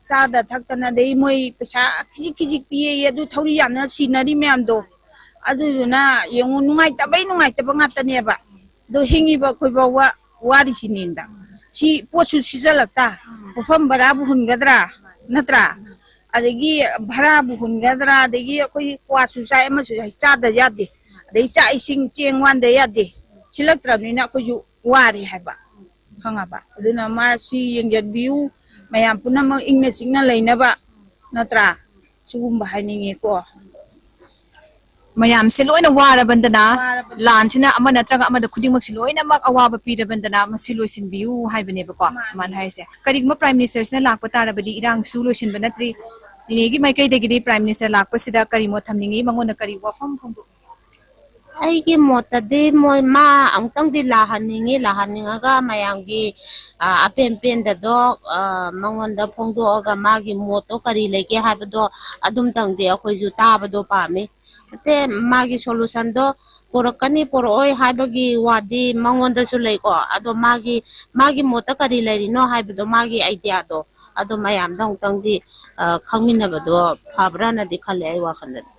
ꯆꯥꯗ ꯊꯛꯇꯅ, ꯑꯗꯩ ꯃꯣꯏ ꯄꯩꯁꯥ ꯈꯤꯖꯤꯛ ꯈꯤꯖꯤꯛ ꯄꯤꯌꯦ, ꯑꯗꯨ ꯊꯧꯔꯤ ꯌꯥꯝꯅ ꯁꯤꯅꯔꯤ ꯃꯌꯥꯝꯗꯣ꯫ ꯑꯗꯨꯗꯨꯅ ꯌꯦꯡꯉꯨ, ꯅꯨꯡꯉꯥꯏꯇꯕꯩ ꯅꯨꯡꯉꯥꯏꯇꯕ ꯉꯥꯛꯇꯅꯦꯕ꯫ ꯑꯗꯣ ꯍꯤꯡꯉꯤꯕ ꯑꯩꯈꯣꯏ ꯐꯥꯎꯕ ꯋꯥꯔꯤꯁꯤꯅꯦꯅ꯫ ꯁꯤ ꯄꯣꯠꯁꯨ ꯁꯤꯖꯜꯂꯛꯇ, ꯄꯣꯠꯐꯝ ꯕꯔꯥꯕꯨ ꯍꯨꯟꯒꯗ꯭ꯔꯥ? ꯅꯠꯇ꯭ꯔꯥ? ꯑꯗꯒꯤ ꯚꯔꯥꯕꯨ ꯍꯨꯟꯒꯗ꯭ꯔꯥ? ꯑꯗꯒꯤ ꯑꯩꯈꯣꯏ ꯀ꯭ꯋꯥꯁꯨ ꯆꯥꯏ, ꯑꯃꯁꯨ ꯆꯥꯏ, ꯆꯥꯗ ꯌꯥꯗꯦ꯫ ꯑꯗꯩ ꯆꯥꯛ ꯏꯁꯤꯡ ꯆꯦꯡ ꯋꯥꯟꯗ ꯌꯥꯗꯦ꯫ ꯁꯤꯜꯂꯛꯇ꯭ꯔꯕꯅꯤꯅ ꯑꯩꯈꯣꯏꯁꯨ ꯋꯥꯔꯦ ꯍꯥꯏꯕ, ꯈꯪꯉꯕ? ꯑꯗꯨꯅ ꯃꯥ ꯁꯤ ꯌꯦꯡꯁꯤꯟꯕꯤꯌꯨ, ꯃꯌꯥꯝ ꯄꯨꯝꯅꯃꯛ ꯏꯪꯅ ꯆꯤꯛꯅ ꯂꯩꯅꯕ, ꯅꯠꯇ꯭ꯔꯥ? ꯁꯤꯒꯨꯝꯕ ꯍꯥꯏꯅꯤꯡꯉꯦꯀꯣ꯫ ꯃꯌꯥꯝꯁꯦ ꯂꯣꯏꯅ ꯋꯥꯔꯕꯅꯤꯗꯅ, ꯋꯥꯔꯕꯅꯤ꯫ ꯂꯥꯟꯁꯤꯅ ꯑꯃ ꯅꯠꯇ꯭ꯔꯒ ꯑꯃꯗ ꯈꯨꯗꯤꯡꯃꯛꯁꯤ ꯂꯣꯏꯅꯃꯛ ꯑꯋꯥꯕ ꯄꯤꯔꯕꯅꯤꯗꯅ, ꯃꯁꯤ ꯂꯣꯏꯁꯤꯟꯕꯤꯌꯨ ꯍꯥꯏꯕꯅꯦꯕꯀꯣ꯫ ꯃꯥꯅꯦ꯫ ꯑꯗꯨꯃꯥꯏꯅ ꯍꯥꯏꯁꯦ꯫ ꯀꯔꯤꯒꯨꯝꯕ Prime Ministerꯁꯤꯅ ꯂꯥꯛꯄ ꯇꯥꯔꯕꯗꯤ ꯏꯔꯥꯡꯁꯨ ꯂꯣꯏꯁꯤꯟꯕ ꯅꯠꯇ꯭ꯔꯤ꯫ ꯏꯅꯦꯒꯤ ꯃꯥꯏꯀꯩꯗꯒꯤꯗꯤ Prime Minister ꯂꯥꯛꯄꯁꯤꯗ ꯀꯔꯤ ꯃꯣꯠ ꯊꯝꯅꯤꯡꯉꯤ? ꯃꯉꯣꯟꯗ ꯀꯔꯤ ꯋꯥꯐꯝ ꯐꯣꯡꯗꯣꯛ ꯑꯩꯒꯤ ꯃꯣꯠꯇꯗꯤ ꯃꯣꯏ, ꯃꯥ ꯑꯃꯨꯛꯇꯪꯗꯤ ꯂꯥꯛꯍꯟꯅꯤꯡꯉꯤ, ꯂꯥꯛꯍꯟꯅꯤꯡꯉꯒ ꯃꯌꯥꯝꯒꯤ, ꯑ, ꯑꯄꯦꯟ ꯄꯦꯟꯗꯗꯣ, ꯑ, ꯃꯉꯣꯟꯗ ꯐꯣꯡꯗꯣꯛꯑꯒ ꯃꯥꯒꯤ ꯃꯣꯠꯇꯣ ꯀꯔꯤ ꯂꯩꯒꯦ ꯍꯥꯏꯕꯗꯣ ꯑꯗꯨꯝꯇꯪꯗꯤ ꯑꯩꯈꯣꯏꯁꯨ ꯇꯥꯕꯗꯣ ꯄꯥꯝꯃꯤ꯫ ꯅꯠꯇꯦ, ꯃꯥꯒꯤ solutionꯗꯣ ꯄꯨꯔꯛꯀꯅꯤ ꯄꯨꯔꯛꯑꯣꯏ ꯍꯥꯏꯕꯒꯤ ꯋꯥꯗꯤ ꯃꯉꯣꯟꯗꯁꯨ ꯂꯩꯀꯣ, ꯑꯗꯣ ꯃꯥꯒꯤ, ꯃꯥꯒꯤ ꯃꯣꯠꯇ ꯀꯔꯤ ꯂꯩꯔꯤꯅꯣ ꯍꯥꯏꯕꯗꯣ, ꯃꯥꯒꯤ ideaꯗꯣ ꯑꯗꯣ ꯃꯌꯥꯝꯗ ꯑꯃꯨꯛꯇꯪꯗꯤ, ꯑ, ꯈꯪꯃꯤꯟꯅꯕꯗꯣ ꯐꯕ꯭ꯔꯥꯅꯗꯤ ꯈꯜꯂꯦ ꯑꯩ ꯋꯥꯈꯜꯗꯗꯤ꯫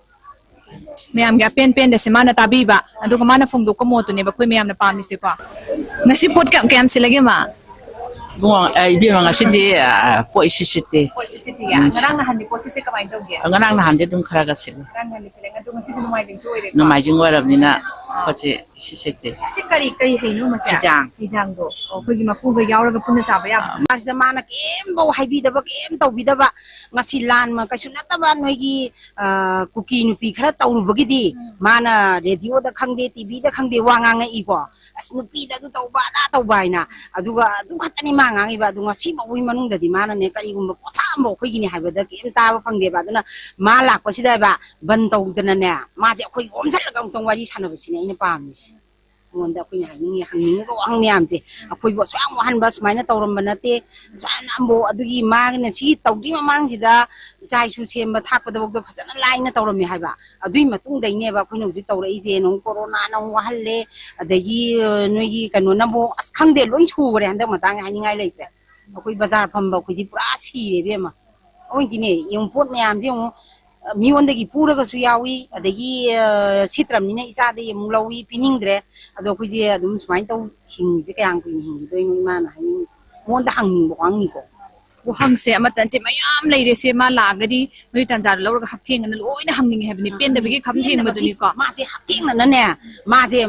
ꯃꯌꯥꯝꯒꯤ ꯑꯄꯦꯟ ꯄꯦꯟꯗꯁꯦ ꯃꯥꯅ ꯇꯥꯕꯤꯕ, ꯑꯗꯨꯒ ꯃꯥꯅ ꯐꯣꯡꯗꯣꯛꯄ ꯃꯣꯠꯇꯨꯅꯦꯕ ꯑꯩꯈꯣꯏ ꯃꯌꯥꯝꯅ ꯄꯥꯝꯃꯤꯁꯦꯀꯣ꯫ ꯉꯁꯤ ꯄꯣꯠ ꯀꯌꯥꯝ ꯀꯌꯥꯝ ꯁꯤꯠꯂꯒꯦ, ꯃꯥ? ꯏꯕꯨꯡꯉꯣ, ꯑ, ꯏꯕꯦꯝꯃ, ꯉꯁꯤꯗꯤ, ꯑ, ꯄꯣꯠ ꯏꯁꯤꯠ ꯁꯤꯠꯇꯦ꯫ ꯄꯣꯠ ꯏꯁꯤꯠ ꯁꯤꯠꯇꯤꯌꯦ? ꯎꯝ, ꯉꯔꯥꯡ ꯅꯍꯥꯟꯗꯤ ꯄꯣꯠ ꯁꯤꯠꯁꯦ ꯀꯃꯥꯏꯅ ꯇꯧꯒꯦ? ꯉꯔꯥꯡ ꯅꯍꯥꯟꯗꯤ ꯑꯗꯨꯝ ꯈꯔ ꯈꯔ ꯁꯤꯠꯂꯦ꯫ ꯉꯔꯥꯡ ꯅꯍꯥꯟꯗꯤ ꯁꯤꯠꯂꯦ꯫ ꯑꯗꯣ ꯉꯁꯤꯁꯨ ꯅꯣꯡꯃꯥꯏꯖꯤꯡꯁꯨ ꯑꯣꯏꯔꯦꯀꯣ? ꯅꯣꯡꯃꯥꯏꯖꯤꯡ ꯑꯣꯏꯔꯕꯅꯤꯅ ꯑꯥ꯫ ꯄꯣꯠꯁꯦ ꯏꯁꯤꯠ ꯁꯤꯠꯇꯦ꯫ ꯁꯤ ꯀꯔꯤ, ꯀꯔꯤ ꯍꯩꯅꯣ, ꯃꯁꯦ? ꯍꯩꯖꯥꯡ꯫ ꯍꯩꯖꯥꯡꯗꯣ꯫ ꯑꯣ, ꯑꯩꯈꯣꯏꯒꯤ ꯃꯄꯨꯒ ꯌꯥꯎꯔꯒ ꯄꯨꯟꯅ ꯆꯥꯕ ꯌꯥꯕ? ꯃꯥꯁꯤꯗ ꯃꯥꯅ ꯀꯩꯝꯐꯧ ꯍꯥꯏꯕꯤꯗꯕ, ꯀꯩꯝ ꯇꯧꯕꯤꯗꯕ, ꯉꯁꯤ ꯂꯥꯟ ꯃ-, ꯀꯩꯁꯨ ꯅꯠꯇꯕ ꯅꯣꯏꯒꯤ, ꯑ, ꯀꯨꯀꯤ ꯅꯨꯄꯤ ꯈꯔ ꯇꯧꯔꯨꯕꯒꯤꯗꯤ ꯎꯝ꯫ ꯃꯥꯅ radioꯗ ꯈꯪꯗꯦ, TVꯗ ꯈꯪꯗꯦ, ꯋꯥ ꯉꯥꯡꯉꯛꯏꯀꯣ꯫ "ꯑꯁ, ꯅꯨꯄꯤꯗ ꯑꯗꯨ ꯇꯧꯕ, ꯑꯗꯥ ꯇꯧꯕ" ꯍꯥꯏꯅ꯫ ꯑꯗꯨꯒ ꯑꯗꯨ ꯈꯛꯇꯅꯤ ꯃꯥ ꯉꯥꯡꯉꯤꯕ꯫ ꯑꯗꯨ ꯉꯁꯤ ꯐꯥꯎꯕꯒꯤ ꯃꯅꯨꯡꯗꯗꯤ ꯃꯥꯅꯅꯦ, ꯀꯔꯤꯒꯨꯝꯕ ꯄꯣꯠꯁꯥ ꯑꯃꯐꯥꯎ ꯑꯩꯈꯣꯏꯒꯤꯅꯤ ꯍꯥꯏꯕꯗ ꯀꯩꯝ ꯇꯥꯕ ꯐꯪꯗꯦꯕ꯫ ꯑꯗꯨꯅ ꯃꯥ ꯂꯥꯛꯄꯁꯤꯗ ꯍꯥꯏꯕ, ꯕꯟ ꯇꯧꯗꯅꯅꯦ, ꯃꯥꯁꯦ ꯑꯩꯈꯣꯏ ꯌꯣꯝꯁꯤꯜꯂꯒ ꯑꯃꯨꯛꯇꯪ ꯋꯥꯔꯤ ꯁꯥꯟꯅꯕꯁꯤꯅꯦ ꯑꯩꯅ ꯄꯥꯝꯃꯤꯁꯦ꯫ ꯑꯩꯉꯣꯟꯗ ꯑꯩꯈꯣꯏꯅ ꯍꯥꯏꯅꯤꯡꯉꯤ, ꯍꯪꯅꯤꯡꯉꯤꯕ ꯋꯥꯍꯪ ꯃꯌꯥꯝꯁꯦ, ꯑꯩꯈꯣꯏꯕꯨ ꯑꯁꯨꯛ ꯌꯥꯝ ꯋꯥꯍꯟꯕ ꯁꯨꯃꯥꯏꯅ ꯇꯧꯔꯝꯕ ꯅꯠꯇꯦ, ꯑꯁꯨꯛ ꯌꯥꯝꯅ ꯑꯃꯕꯨ ꯑꯗꯨꯒꯤ ꯃꯥꯒꯤꯅ ꯁꯤ ꯇꯧꯗ꯭ꯔꯤ ꯃꯃꯥꯡꯁꯤꯗ ꯏꯆꯥ ꯏꯁꯨ ꯁꯦꯝꯕ ꯊꯥꯛꯄꯗꯐꯥꯎꯗ ꯐꯖꯅ ꯂꯥꯏꯅ ꯇꯧꯔꯝꯃꯦ ꯍꯥꯏꯕ꯫ ꯑꯗꯨꯏ ꯃꯇꯨꯡꯗꯩꯅꯦꯕ ꯑꯩꯈꯣꯏꯅ ꯍꯧꯖꯤꯛ ꯇꯧꯔꯛꯏꯁꯦ꯫ ꯅꯣꯡ ꯀꯣꯔꯣꯅꯥꯅ ꯑꯃꯨꯛ ꯋꯥꯍꯜꯂꯦ, ꯑꯗꯒꯤ, ꯑ, ꯅꯣꯏꯒꯤ ꯀꯩꯅꯣꯅꯕꯨ, ꯑꯁ, ꯈꯪꯗꯦ, ꯂꯣꯏ ꯁꯨꯈ꯭ꯔꯦ, ꯍꯟꯗꯛ ꯃꯇꯥꯡ ꯍꯥꯏꯅꯤꯡꯉꯥꯏ ꯂꯩꯇ꯭ꯔꯦ꯫ ꯑꯩꯈꯣꯏ ꯕꯖꯥꯔ ꯐꯝꯕ ꯑꯩꯈꯣꯏꯗꯤ ꯄꯨꯔꯥ ꯁꯤꯔꯦ ꯏꯕꯦꯝꯃ꯫ ꯑꯩꯈꯣꯏꯒꯤꯅꯦ, ꯌꯦꯡꯉꯨ, ꯄꯣꯠ ꯃꯌꯥꯝꯁꯦ ꯌꯦꯡꯉꯨ, ꯃꯤꯉꯣꯟꯗꯒꯤ ꯄꯨꯔꯒꯁꯨ ꯌꯥꯎꯏ, ꯑꯗꯒꯤ, ꯑ, ꯁꯤꯠꯇ꯭ꯔꯕꯅꯤꯅ ꯏꯆꯥꯗꯒꯤ ꯑꯃꯨꯛ ꯂꯧꯏ, ꯄꯤꯅꯤꯡꯗ꯭ꯔꯦ꯫ ꯑꯗꯣ ꯑꯩꯈꯣꯏꯁꯦ ꯑꯗꯨꯝ ꯁꯨꯃꯥꯏꯅ ꯇꯧ ꯍꯤꯡꯉꯤꯁꯦ ꯀꯌꯥꯝ ꯀꯨꯏꯅ ꯍꯤꯡꯈꯤꯗꯣꯏꯅꯣ ꯏꯃꯥꯅ ꯍꯥꯏꯅꯤꯡꯉꯤꯁꯦ꯫ ꯃꯉꯣꯟꯗ ꯍꯪꯅꯤꯡꯕ ꯋꯥꯍꯪꯅꯤꯀꯣ꯫ ꯋꯥꯍꯪꯁꯦ ꯑꯃꯠꯇ ꯅꯠꯇꯦ, ꯃꯌꯥꯝ ꯂꯩꯔꯦꯁꯦ꯫ ꯃꯥ ꯂꯥꯛꯑꯒꯗꯤ ꯅꯣꯏ ꯇꯥꯟꯖꯥꯗꯣ ꯂꯧꯔꯒ ꯍꯛꯊꯦꯡꯅꯅ ꯂꯣꯏꯅ ꯍꯪꯅꯤꯡꯉꯦ ꯍꯥꯏꯕꯅꯤ, ꯄꯦꯟꯗꯕꯒꯤ ꯈꯝ ꯊꯦꯡꯕꯗꯨꯅꯤꯀꯣ꯫ ꯃꯥꯁꯦ ꯍꯛꯊꯦꯡꯅꯅꯅꯦ, ꯃꯥꯁꯦ,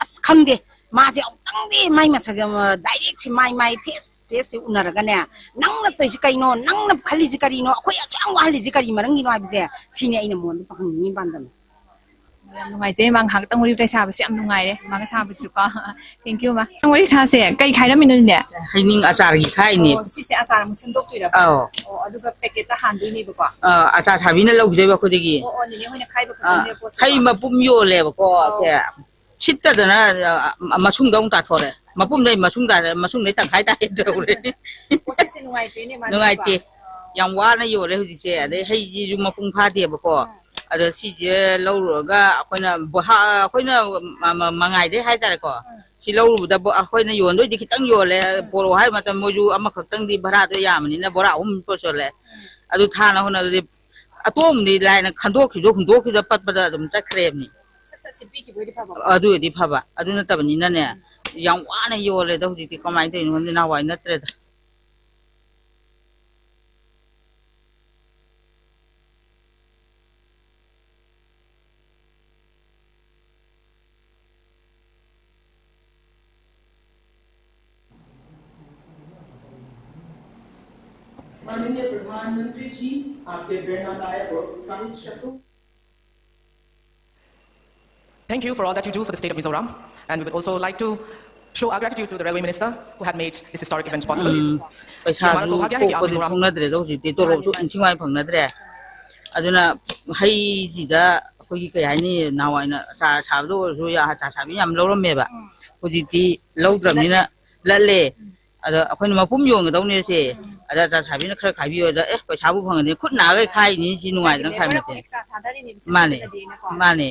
ꯑꯁ, ꯈꯪꯗꯦ, ꯃꯥꯁꯦ ꯑꯃꯨꯛꯇꯪꯗꯤ ꯃꯥꯏ ꯃꯁꯛ, ꯑ, ꯗꯥꯏꯔꯦꯛꯁꯦ ꯃꯥꯏ ꯃꯥꯏ ꯐꯦꯁ ꯐꯦꯁꯁꯦ ꯎꯅꯔꯒꯅꯦ, "ꯅꯪꯅ ꯇꯧꯔꯤꯁꯤ ꯀꯩꯅꯣ? ꯅꯪꯅ ꯈꯜꯂꯤꯁꯤ ꯀꯔꯤꯅꯣ? ꯑꯩꯈꯣꯏ ꯑꯁꯨꯛ ꯌꯥꯝ ꯋꯥꯍꯜꯂꯤꯁꯤ ꯀꯔꯤ ꯃꯔꯝꯒꯤꯅꯣ?" ꯍꯥꯏꯕꯁꯦ, ꯁꯤꯅꯤ ꯑꯩꯅ ꯃꯉꯣꯟꯗ ꯍꯪꯅꯤꯡꯉꯤ ꯄꯥꯟꯗꯝꯁꯦ꯫ ꯌꯥꯝ ꯅꯨꯡꯉꯥꯏꯖꯩ, ꯃꯥ ꯉꯥꯏꯍꯥꯛꯇꯪ ꯋꯥꯔꯤ ꯋꯥꯇꯥꯏ ꯁꯥꯕꯁꯦ ꯌꯥꯝ ꯅꯨꯡꯉꯥꯏꯔꯦ, ꯃꯥꯒ ꯁꯥꯕꯁꯨꯀꯣ꯫ Thank you, ꯃꯥ꯫ ꯅꯪ ꯋꯥꯔꯤ ꯁꯥꯁꯦ, ꯀꯩ ꯈꯥꯏꯔꯝꯃꯤꯅꯣ, ꯅꯦ? ꯍꯩꯅꯤꯡ ꯑꯆꯥꯔꯒꯤ ꯈꯥꯏꯅꯦ꯫ ꯑꯣ, ꯁꯤꯁꯦ ꯑꯆꯥꯔ ꯑꯃꯨꯛ ꯁꯦꯝꯗꯣꯛꯇꯣꯏꯔꯕ? ꯑꯧ꯫ ꯑꯣ, ꯑꯗꯨꯒ ꯄꯦꯀꯦꯠꯇ ꯍꯥꯟꯗꯣꯏꯅꯦꯕꯀꯣ? ꯑ, ꯑꯆꯥꯔ ꯁꯥꯕꯤꯅ ꯂꯧꯈꯤꯗꯣꯏꯕ ꯑꯩꯈꯣꯏꯗꯒꯤ꯫ ꯑꯣ, ꯑꯣ, ꯅꯦꯅꯦ ꯍꯣꯏꯅ ꯈꯥꯏꯕ ꯑ, ꯈꯛꯇꯅꯦ ꯄꯣꯠꯁꯦꯀꯣ? ꯍꯩ ꯃꯄꯨꯝ ꯌꯣꯜꯂꯦꯕꯀꯣ, ꯑꯧ꯫ ꯁꯦ꯫ ꯁꯤꯠꯇꯗꯅ, ꯑ, ꯃꯁꯨꯡꯗ ꯑꯃꯨꯛ ꯇꯥꯊꯣꯔꯛꯑꯦ꯫ ꯃꯄꯨꯝꯗꯩ ꯃꯁꯨꯡ ꯇꯥꯔꯦ, ꯃꯁꯨꯡꯗꯩ ꯇꯪꯈꯥꯏ ꯇꯥꯒꯦ ꯇꯧꯔꯦ꯫ ꯄꯣꯠꯁꯤꯠꯁꯦ ꯅꯨꯡꯉꯥꯏꯇ꯭ꯔꯦꯅꯦ, ꯃꯥꯗꯤ ꯅꯨꯡꯉꯥꯏꯇꯦ꯫ ꯀꯣ? ꯌꯥꯝ ꯋꯥꯅ ꯌꯣꯜꯂꯦ ꯍꯧꯖꯤꯛꯁꯦ꯫ ꯑꯗꯩ ꯍꯩꯁꯤꯁꯨ ꯃꯄꯨꯡ ꯐꯥꯗꯦꯕꯀꯣ꯫ ꯎꯝ꯫ ꯑꯗ ꯁꯤꯁꯦ ꯂꯧꯔꯨꯔꯒ ꯑꯩꯈꯣꯏꯅ ꯕꯣ-, ꯍꯥ-, ꯑꯩꯈꯣꯏꯅ ꯃ-, ꯃ-, ꯃꯉꯥꯏꯗꯩ ꯍꯥꯏꯇꯥꯔꯦꯀꯣ꯫ ꯎꯝ꯫ ꯁꯤ ꯂꯧꯔꯨꯕꯗ ꯕꯣ-, ꯑꯩꯈꯣꯏꯅ ꯌꯣꯟꯗꯣꯏꯗꯤ ꯈꯤꯇꯪ ꯌꯣꯜꯂꯦ꯫ ꯎꯝ꯫ ꯄꯣꯔꯛꯑꯣ ꯍꯥꯏꯕ ꯃꯇꯝ ꯃꯣꯏꯁꯨ ꯑꯃꯈꯛꯇꯪꯗꯤ ꯚꯔꯥꯗꯣ ꯌꯥꯝꯕꯅꯤꯅ ꯕꯣꯔꯥ ꯑꯍꯨꯝ ꯄꯨꯁꯜꯂꯦ꯫ ꯎꯝ꯫ ꯑꯗꯨ ꯊꯥꯅ ꯍꯣꯠꯅꯕꯗꯗꯤ ꯑꯇꯣꯝꯕꯗꯤ ꯂꯥꯏꯅ ꯈꯟꯗꯣꯛꯈꯤꯕꯗꯣ ꯍꯨꯟꯗꯣꯛꯈꯤꯕꯗ ꯄꯠꯄꯗ ꯑꯗꯨꯝ ꯆꯠꯈ꯭ꯔꯦꯕꯅꯤ꯫ ꯁꯠ ꯁꯠ ꯁꯤꯠꯄꯤꯈꯤꯕ ꯑꯣꯏꯗꯤ ꯐꯕ꯫ ꯑꯗꯨ ꯑꯣꯏꯗꯤ ꯐꯕ꯫ ꯑꯗꯨ ꯅꯠꯇꯕꯅꯤꯅꯅꯦ, ꯎꯝ꯫ ꯌꯥꯝ ꯋꯥꯅ ꯌꯣꯜꯂꯦꯗ ꯍꯧꯖꯤꯛꯇꯤ꯫ ꯀꯃꯥꯏꯅ ꯇꯧꯔꯤꯅꯣ ꯈꯪꯗꯦ, ꯅꯍꯥꯟꯋꯥꯏ ꯅꯠꯇ꯭ꯔꯦꯗ꯫ माननीय प्रधानमंत्री जी, आपके प्रेरणादायक और उत्साहित शब्दों Thank you for all that you do for the state of Mizoram. And we would also like to show our gratitude to the Railway Minister who had made this historic event possible. ꯎꯝ, ये हमारा ꯄꯩꯁꯥꯁꯨ सौभाग्य है कि आप ꯊꯣꯛꯄꯗꯤ मिजोरम ꯊꯣꯛꯅꯗ꯭ꯔꯦꯗ ꯍꯧꯖꯤꯛꯇꯤ, ꯇꯣꯂꯣꯞꯁꯨ ꯏꯟꯊꯤ ꯅꯨꯡꯉꯥꯏ ꯐꯪꯅꯗ꯭ꯔꯦ꯫ ꯑꯗꯨꯅ ꯍꯩꯁꯤꯗ ꯑꯩꯈꯣꯏꯒꯤ ꯀꯩ ꯍꯥꯏꯅꯤ, ꯅꯍꯥꯟꯋꯥꯏꯅ ꯑꯆꯥꯔ ꯁꯥꯕꯗ ꯑꯣꯏꯔꯁꯨ, ꯌꯥ-, ꯑꯆꯥꯔ ꯁꯥꯕꯤ ꯌꯥꯝ ꯂꯧꯔꯝꯃꯦꯕ꯫ ꯎꯝ꯫ ꯍꯧꯖꯤꯛꯇꯤ ꯂꯧꯗ꯭ꯔꯕꯅꯤꯅ ꯂꯠꯂꯦ꯫ ꯎꯝ꯫ ꯑꯗ ꯑꯩꯈꯣꯏꯅ ꯃꯄꯨꯝ ꯌꯣꯟꯒꯗꯧꯅꯦ ꯁꯦ꯫ ꯎꯝ꯫ ꯑꯗ ꯑꯆꯥꯔ ꯁꯥꯕꯤꯅ ꯈꯔ ꯈꯥꯏꯕꯤꯌꯣ꯫ ꯑꯗ, "ꯑꯦ, ꯄꯩꯁꯥꯕꯨ ꯐꯪꯉꯗꯤ ꯈꯨꯠ ꯅꯥꯈꯩ ꯈꯥꯏꯅꯤ, ꯁꯤ ꯅꯨꯡꯉꯥꯏꯗꯅ ꯏꯁꯥꯒꯤ ꯈꯥꯏꯕ ꯂꯦꯕꯔ ꯅꯠꯇꯦ"꯫ ꯑꯃꯨꯛ ꯑꯦꯛꯁꯇ꯭ꯔꯥ ꯊꯥꯗꯔꯤꯅꯦꯕ, ꯁꯤ ꯃꯥꯅꯦ, ꯅꯠꯇꯦꯅꯀꯣ꯫ ꯃꯥꯅꯦ꯫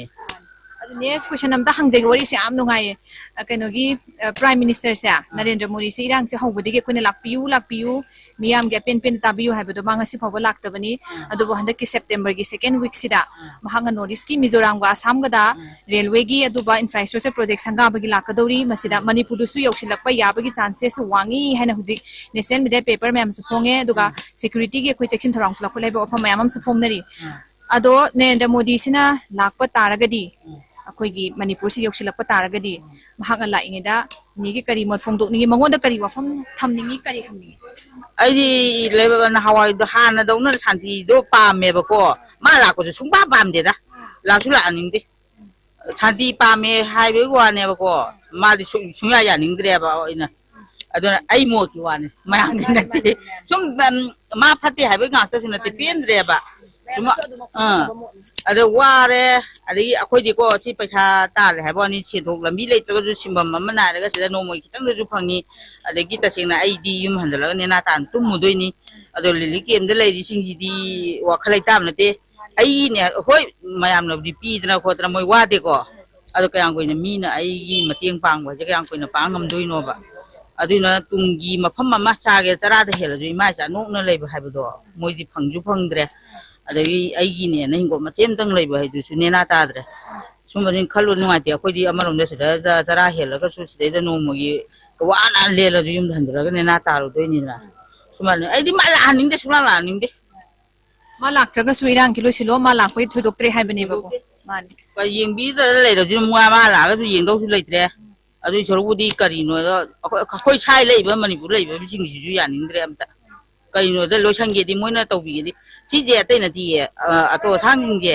ꯑꯗꯨꯅꯦ, ꯀꯣꯏꯁꯟ ꯑꯝꯇ ꯍꯪꯖꯒꯦ, ꯋꯥꯔꯤꯁꯦ ꯌꯥꯝ ꯅꯨꯡꯉꯥꯏꯌꯦ꯫ ꯑ, ꯀꯩꯅꯣꯒꯤ, ꯑ, ꯄ꯭ꯔꯥꯏꯝ ꯃꯤꯅꯤꯁꯇꯔꯁꯦ, ꯅꯔꯦꯟꯗ꯭ꯔ ꯃꯣꯗꯤꯁꯦ ꯏꯔꯥꯡꯁꯦ ꯍꯧꯕꯗꯒꯤ ꯑꯩꯈꯣꯏꯅ "ꯂꯥꯛꯄꯤꯌꯨ, ꯂꯥꯛꯄꯤꯌꯨ, ꯃꯤꯌꯥꯝꯒꯤ ꯑꯄꯦꯟ ꯄꯦꯟꯗ ꯇꯥꯕꯤꯌꯨ" ꯍꯥꯏꯕꯗꯣ ꯃꯥ ꯉꯁꯤ ꯐꯥꯎꯕ ꯂꯥꯛꯇꯕꯅꯤ꯫ ꯑꯗꯨꯕꯨ ꯍꯟꯗꯛꯀꯤ ꯁꯦꯞꯇꯦꯝꯕꯔꯒꯤ ꯁꯦꯀꯦꯟ ꯋꯤꯛꯁꯤꯗ ꯃꯍꯥꯛꯅ ꯅꯣꯔꯠ ꯏꯁꯀꯤ ꯃꯤꯖꯣꯔꯥꯝꯒ ꯑꯁꯥꯝꯒꯗ ꯔꯦꯜꯋꯦꯒꯤ ꯑꯗꯨꯒ ꯏꯟꯐ꯭ꯔꯥꯁ꯭ꯇ꯭ꯔꯛꯆꯔ ꯄ꯭ꯔꯣꯖꯦꯛ ꯁꯪꯒꯥꯕꯒꯤ ꯂꯥꯛꯀꯗꯧꯔꯤ꯫ ꯃꯁꯤꯗ ꯃꯅꯤꯄꯨꯔꯗꯁꯨ ꯌꯧꯁꯤꯜꯂꯛꯄ ꯌꯥꯕꯒꯤ ꯆꯥꯟꯁꯦꯁꯁꯨ ꯋꯥꯡꯉꯤ ꯍꯥꯏꯅ ꯍꯧꯖꯤꯛ ꯅꯦꯁꯅꯦꯜ ꯃꯤꯗꯤꯌꯥ ꯄꯦꯄꯔ ꯃꯌꯥꯝꯁꯨ ꯐꯣꯡꯉꯦ, ꯑꯗꯨꯒ ꯁꯦꯀ꯭ꯌꯨꯔꯤꯇꯤꯒꯤ ꯑꯩꯈꯣꯏ ꯆꯦꯛꯁꯤꯟ ꯊꯧꯔꯥꯡꯁꯨ ꯂꯧꯈꯠꯂꯦ ꯍꯥꯏꯕ ꯋꯥꯐꯝ ꯃꯌꯥꯝ ꯑꯃꯁꯨ ꯐꯣꯡꯅꯔꯤ꯫ ꯑꯗꯣ ꯅꯔꯦꯟꯗ꯭ꯔ ꯃꯣꯗꯤꯁꯤꯅ ꯂꯥꯛꯄ ꯇꯥꯔꯒꯗꯤ ꯑꯩꯈꯣꯏꯒꯤ ꯃꯅꯤꯄꯨꯔꯁꯤ ꯌꯧꯁꯤꯜꯂꯛꯄ ꯇꯥꯔꯒꯗꯤ ꯃꯍꯥꯛꯅ ꯂꯥꯛꯏꯉꯩꯗ ꯅꯦꯒꯤ ꯀꯔꯤ ꯃꯣꯠ ꯐꯣꯡꯗꯣꯛꯅꯤꯡꯉꯤ, ꯃꯉꯣꯟꯗ ꯀꯔꯤ ꯋꯥꯐꯝ ꯊꯝꯅꯤꯡꯉꯤ, ꯀꯔꯤ ꯍꯪꯅꯤꯡꯉꯤ? ꯑꯩꯗꯤ ꯂꯩꯕ ꯅꯍꯥꯟꯋꯥꯏꯗꯣ ꯍꯥꯟꯅꯗꯧꯅ ꯁꯥꯟꯇꯤꯗꯣ ꯄꯥꯝꯃꯦꯕꯀꯣ꯫ ꯃꯥ ꯂꯥꯛꯄꯁꯨ ꯁꯨꯡꯄꯥꯝ ꯄꯥꯝꯗꯦꯗ, ꯂꯥꯛꯁꯨ ꯂꯥꯛꯍꯟꯅꯤꯡꯗꯦ꯫ ꯁꯥꯟꯇꯤ ꯄꯥꯝꯃꯦ ꯍꯥꯏꯕꯒꯤ ꯋꯥꯅꯦꯕꯀꯣ, ꯃꯥꯗꯤ ꯁꯨꯡ-, ꯁꯨꯡꯌꯥ ꯌꯥꯅꯤꯡꯗ꯭ꯔꯦꯕ ꯑꯩꯅ꯫ ꯑꯗꯨꯅ ꯑꯩ ꯃꯣꯠꯀꯤ ꯋꯥꯅꯤ, ꯃꯌꯥꯝꯒꯤ ꯅꯠꯇꯦ꯫ ꯁꯨꯝ, ꯎꯝ, ꯃꯥ ꯐꯠꯇꯦ ꯍꯥꯏꯕꯒꯤ ꯉꯥꯛꯇꯁꯨ ꯅꯠꯇꯦ, ꯄꯦꯟꯗ꯭ꯔꯦꯕ꯫ ꯁꯨꯝ, ꯑꯥ, ꯑꯗ ꯋꯥꯔꯦ꯫ ꯑꯗꯒꯤ ꯑꯩꯈꯣꯏꯗꯤꯀꯣ, ꯁꯤ ꯄꯩꯁꯥ ꯇꯥꯜꯂꯦ ꯍꯥꯏꯕ ꯋꯥꯅꯤ, ꯁꯦꯟꯊꯣꯛ ꯂꯝꯕꯤ ꯂꯩꯇ꯭ꯔꯒꯁꯨ ꯁꯤꯟꯐꯝ ꯑꯃ ꯅꯥꯏꯔꯒ ꯁꯤꯗ ꯅꯣꯡꯃꯒꯤ ꯈꯤꯇꯪꯗꯁꯨ ꯐꯪꯉꯤ꯫ ꯑꯗꯒꯤ ꯇꯁꯦꯡꯅ ꯑꯩꯗꯤ ꯌꯨꯝ ꯍꯟꯖꯤꯜꯂꯒ ꯅꯦꯅꯥ ꯇꯥꯅ ꯇꯨꯝꯃꯨꯗꯣꯏꯅꯤ꯫ ꯑꯗꯣ ꯔꯤꯂꯤꯐ ꯀꯦꯝꯗ ꯂꯩꯔꯤꯁꯤꯡꯁꯤꯗꯤ ꯋꯥꯈꯜ ꯂꯩꯇꯥꯕ ꯅꯠꯇꯦ꯫ ꯑꯩꯅꯦ, ꯍꯣꯏ, ꯃꯌꯥꯝꯅꯕꯨꯗꯤ ꯄꯤꯗꯅ ꯈꯣꯠꯇꯅ ꯃꯣꯏ ꯋꯥꯗꯦꯀꯣ꯫ ꯑꯗꯣ ꯀꯌꯥꯝ ꯀꯨꯏꯅ ꯃꯤꯅ ꯑꯩꯒꯤ ꯃꯇꯦꯡ ꯄꯥꯡꯕ ꯍꯥꯏꯁꯦ ꯀꯌꯥꯝ ꯀꯨꯏꯅ ꯄꯥꯡ ꯉꯝꯗꯣꯏꯅꯣꯕ? ꯑꯗꯨꯅ ꯇꯨꯡꯒꯤ ꯃꯐꯝ ꯑꯃ ꯆꯥꯒꯦ, ꯆꯔꯥꯗ ꯍꯦꯜꯂꯁꯨ ꯏꯃꯥ ꯏꯆꯥ ꯅꯣꯛꯅ ꯂꯩꯕ ꯍꯥꯏꯕꯗꯣ ꯃꯣꯏꯗꯤ ꯐꯪꯁꯨ ꯐꯪꯗ꯭ꯔꯦ꯫ ꯑꯗꯒꯤ ꯑꯩꯒꯤꯅꯦꯅ ꯍꯤꯡꯒꯣꯜ ꯃꯆꯦ ꯑꯃꯇꯪ ꯂꯩꯕ ꯍꯥꯏꯗꯨꯁꯨ ꯅꯦꯅꯥ ꯇꯥꯗ꯭ꯔꯦ꯫ ꯁꯨꯝꯕꯁꯤ ꯈꯜꯂꯨ ꯅꯨꯡꯉꯥꯏꯇꯦ꯫ ꯑꯩꯈꯣꯏꯗꯤ ꯑꯃꯔꯣꯝꯗ ꯁꯤꯗ ꯆꯔꯥ ꯍꯦꯜꯂꯒꯁꯨ ꯁꯤꯗꯩꯗ ꯅꯣꯡꯃꯒꯤ ꯋꯥꯅ ꯂꯦꯜꯂꯁꯨ ꯌꯨꯝꯗ ꯍꯟꯖꯤꯜꯂꯒ ꯅꯦꯅꯥ ꯇꯥꯔꯨꯗꯣꯏꯅꯤꯗꯅ꯫ ꯁꯨꯃꯥꯏꯅ ꯑꯩꯗꯤ ꯃꯥ ꯂꯥꯛꯍꯟꯅꯤꯡꯗꯦ, ꯁꯨꯡꯂꯥꯛ ꯂꯥꯛꯍꯟꯅꯤꯡꯗꯦ꯫ ꯃꯥ ꯂꯥꯛꯇ꯭ꯔꯒꯁꯨ ꯏꯔꯥꯡꯒꯤ ꯂꯣꯏꯁꯤꯜꯂꯣ, ꯃꯥ ꯂꯥꯛꯄꯒꯤ ꯊꯣꯏꯗꯣꯛꯇ꯭ꯔꯦ ꯍꯥꯏꯕꯅꯦꯕꯀꯣ꯫ ꯊꯣꯏꯗꯣꯛꯇꯦ꯫ ꯃꯥꯅꯤ꯫ ꯀ-, ꯌꯦꯡꯕꯤꯗꯅ ꯂꯩꯔꯁꯨ ꯃꯥ, ꯃꯥ ꯂꯥꯛꯑꯒꯁꯨ ꯌꯦꯡꯗꯧꯁꯨ ꯂꯩꯇ꯭ꯔꯦ꯫ ꯑꯗꯨꯏ ꯁꯔꯨꯛꯄꯨꯗꯤ ꯀꯔꯤꯅꯣꯗ ꯑꯩꯈꯣꯏ, ꯑꯩꯈꯣꯏ ꯁ꯭ꯋꯥꯏ ꯂꯩꯕ, ꯃꯅꯤꯄꯨꯔ ꯂꯩꯕꯁꯤꯡꯁꯤꯁꯨ ꯌꯥꯅꯤꯡꯗ꯭ꯔꯦ ꯑꯝꯇ꯫ ꯀꯔꯤꯅꯣꯗ ꯂꯣꯏꯁꯟꯒꯦꯗꯤ ꯃꯣꯏꯅ ꯇꯧꯕꯤꯒꯦꯗꯤ꯫ ꯁꯤꯁꯦ ꯑꯇꯩ ꯅꯠꯇꯤꯌꯦ, ꯑ, ꯑꯆꯧ ꯑꯁꯥꯡꯁꯤꯡꯁꯦ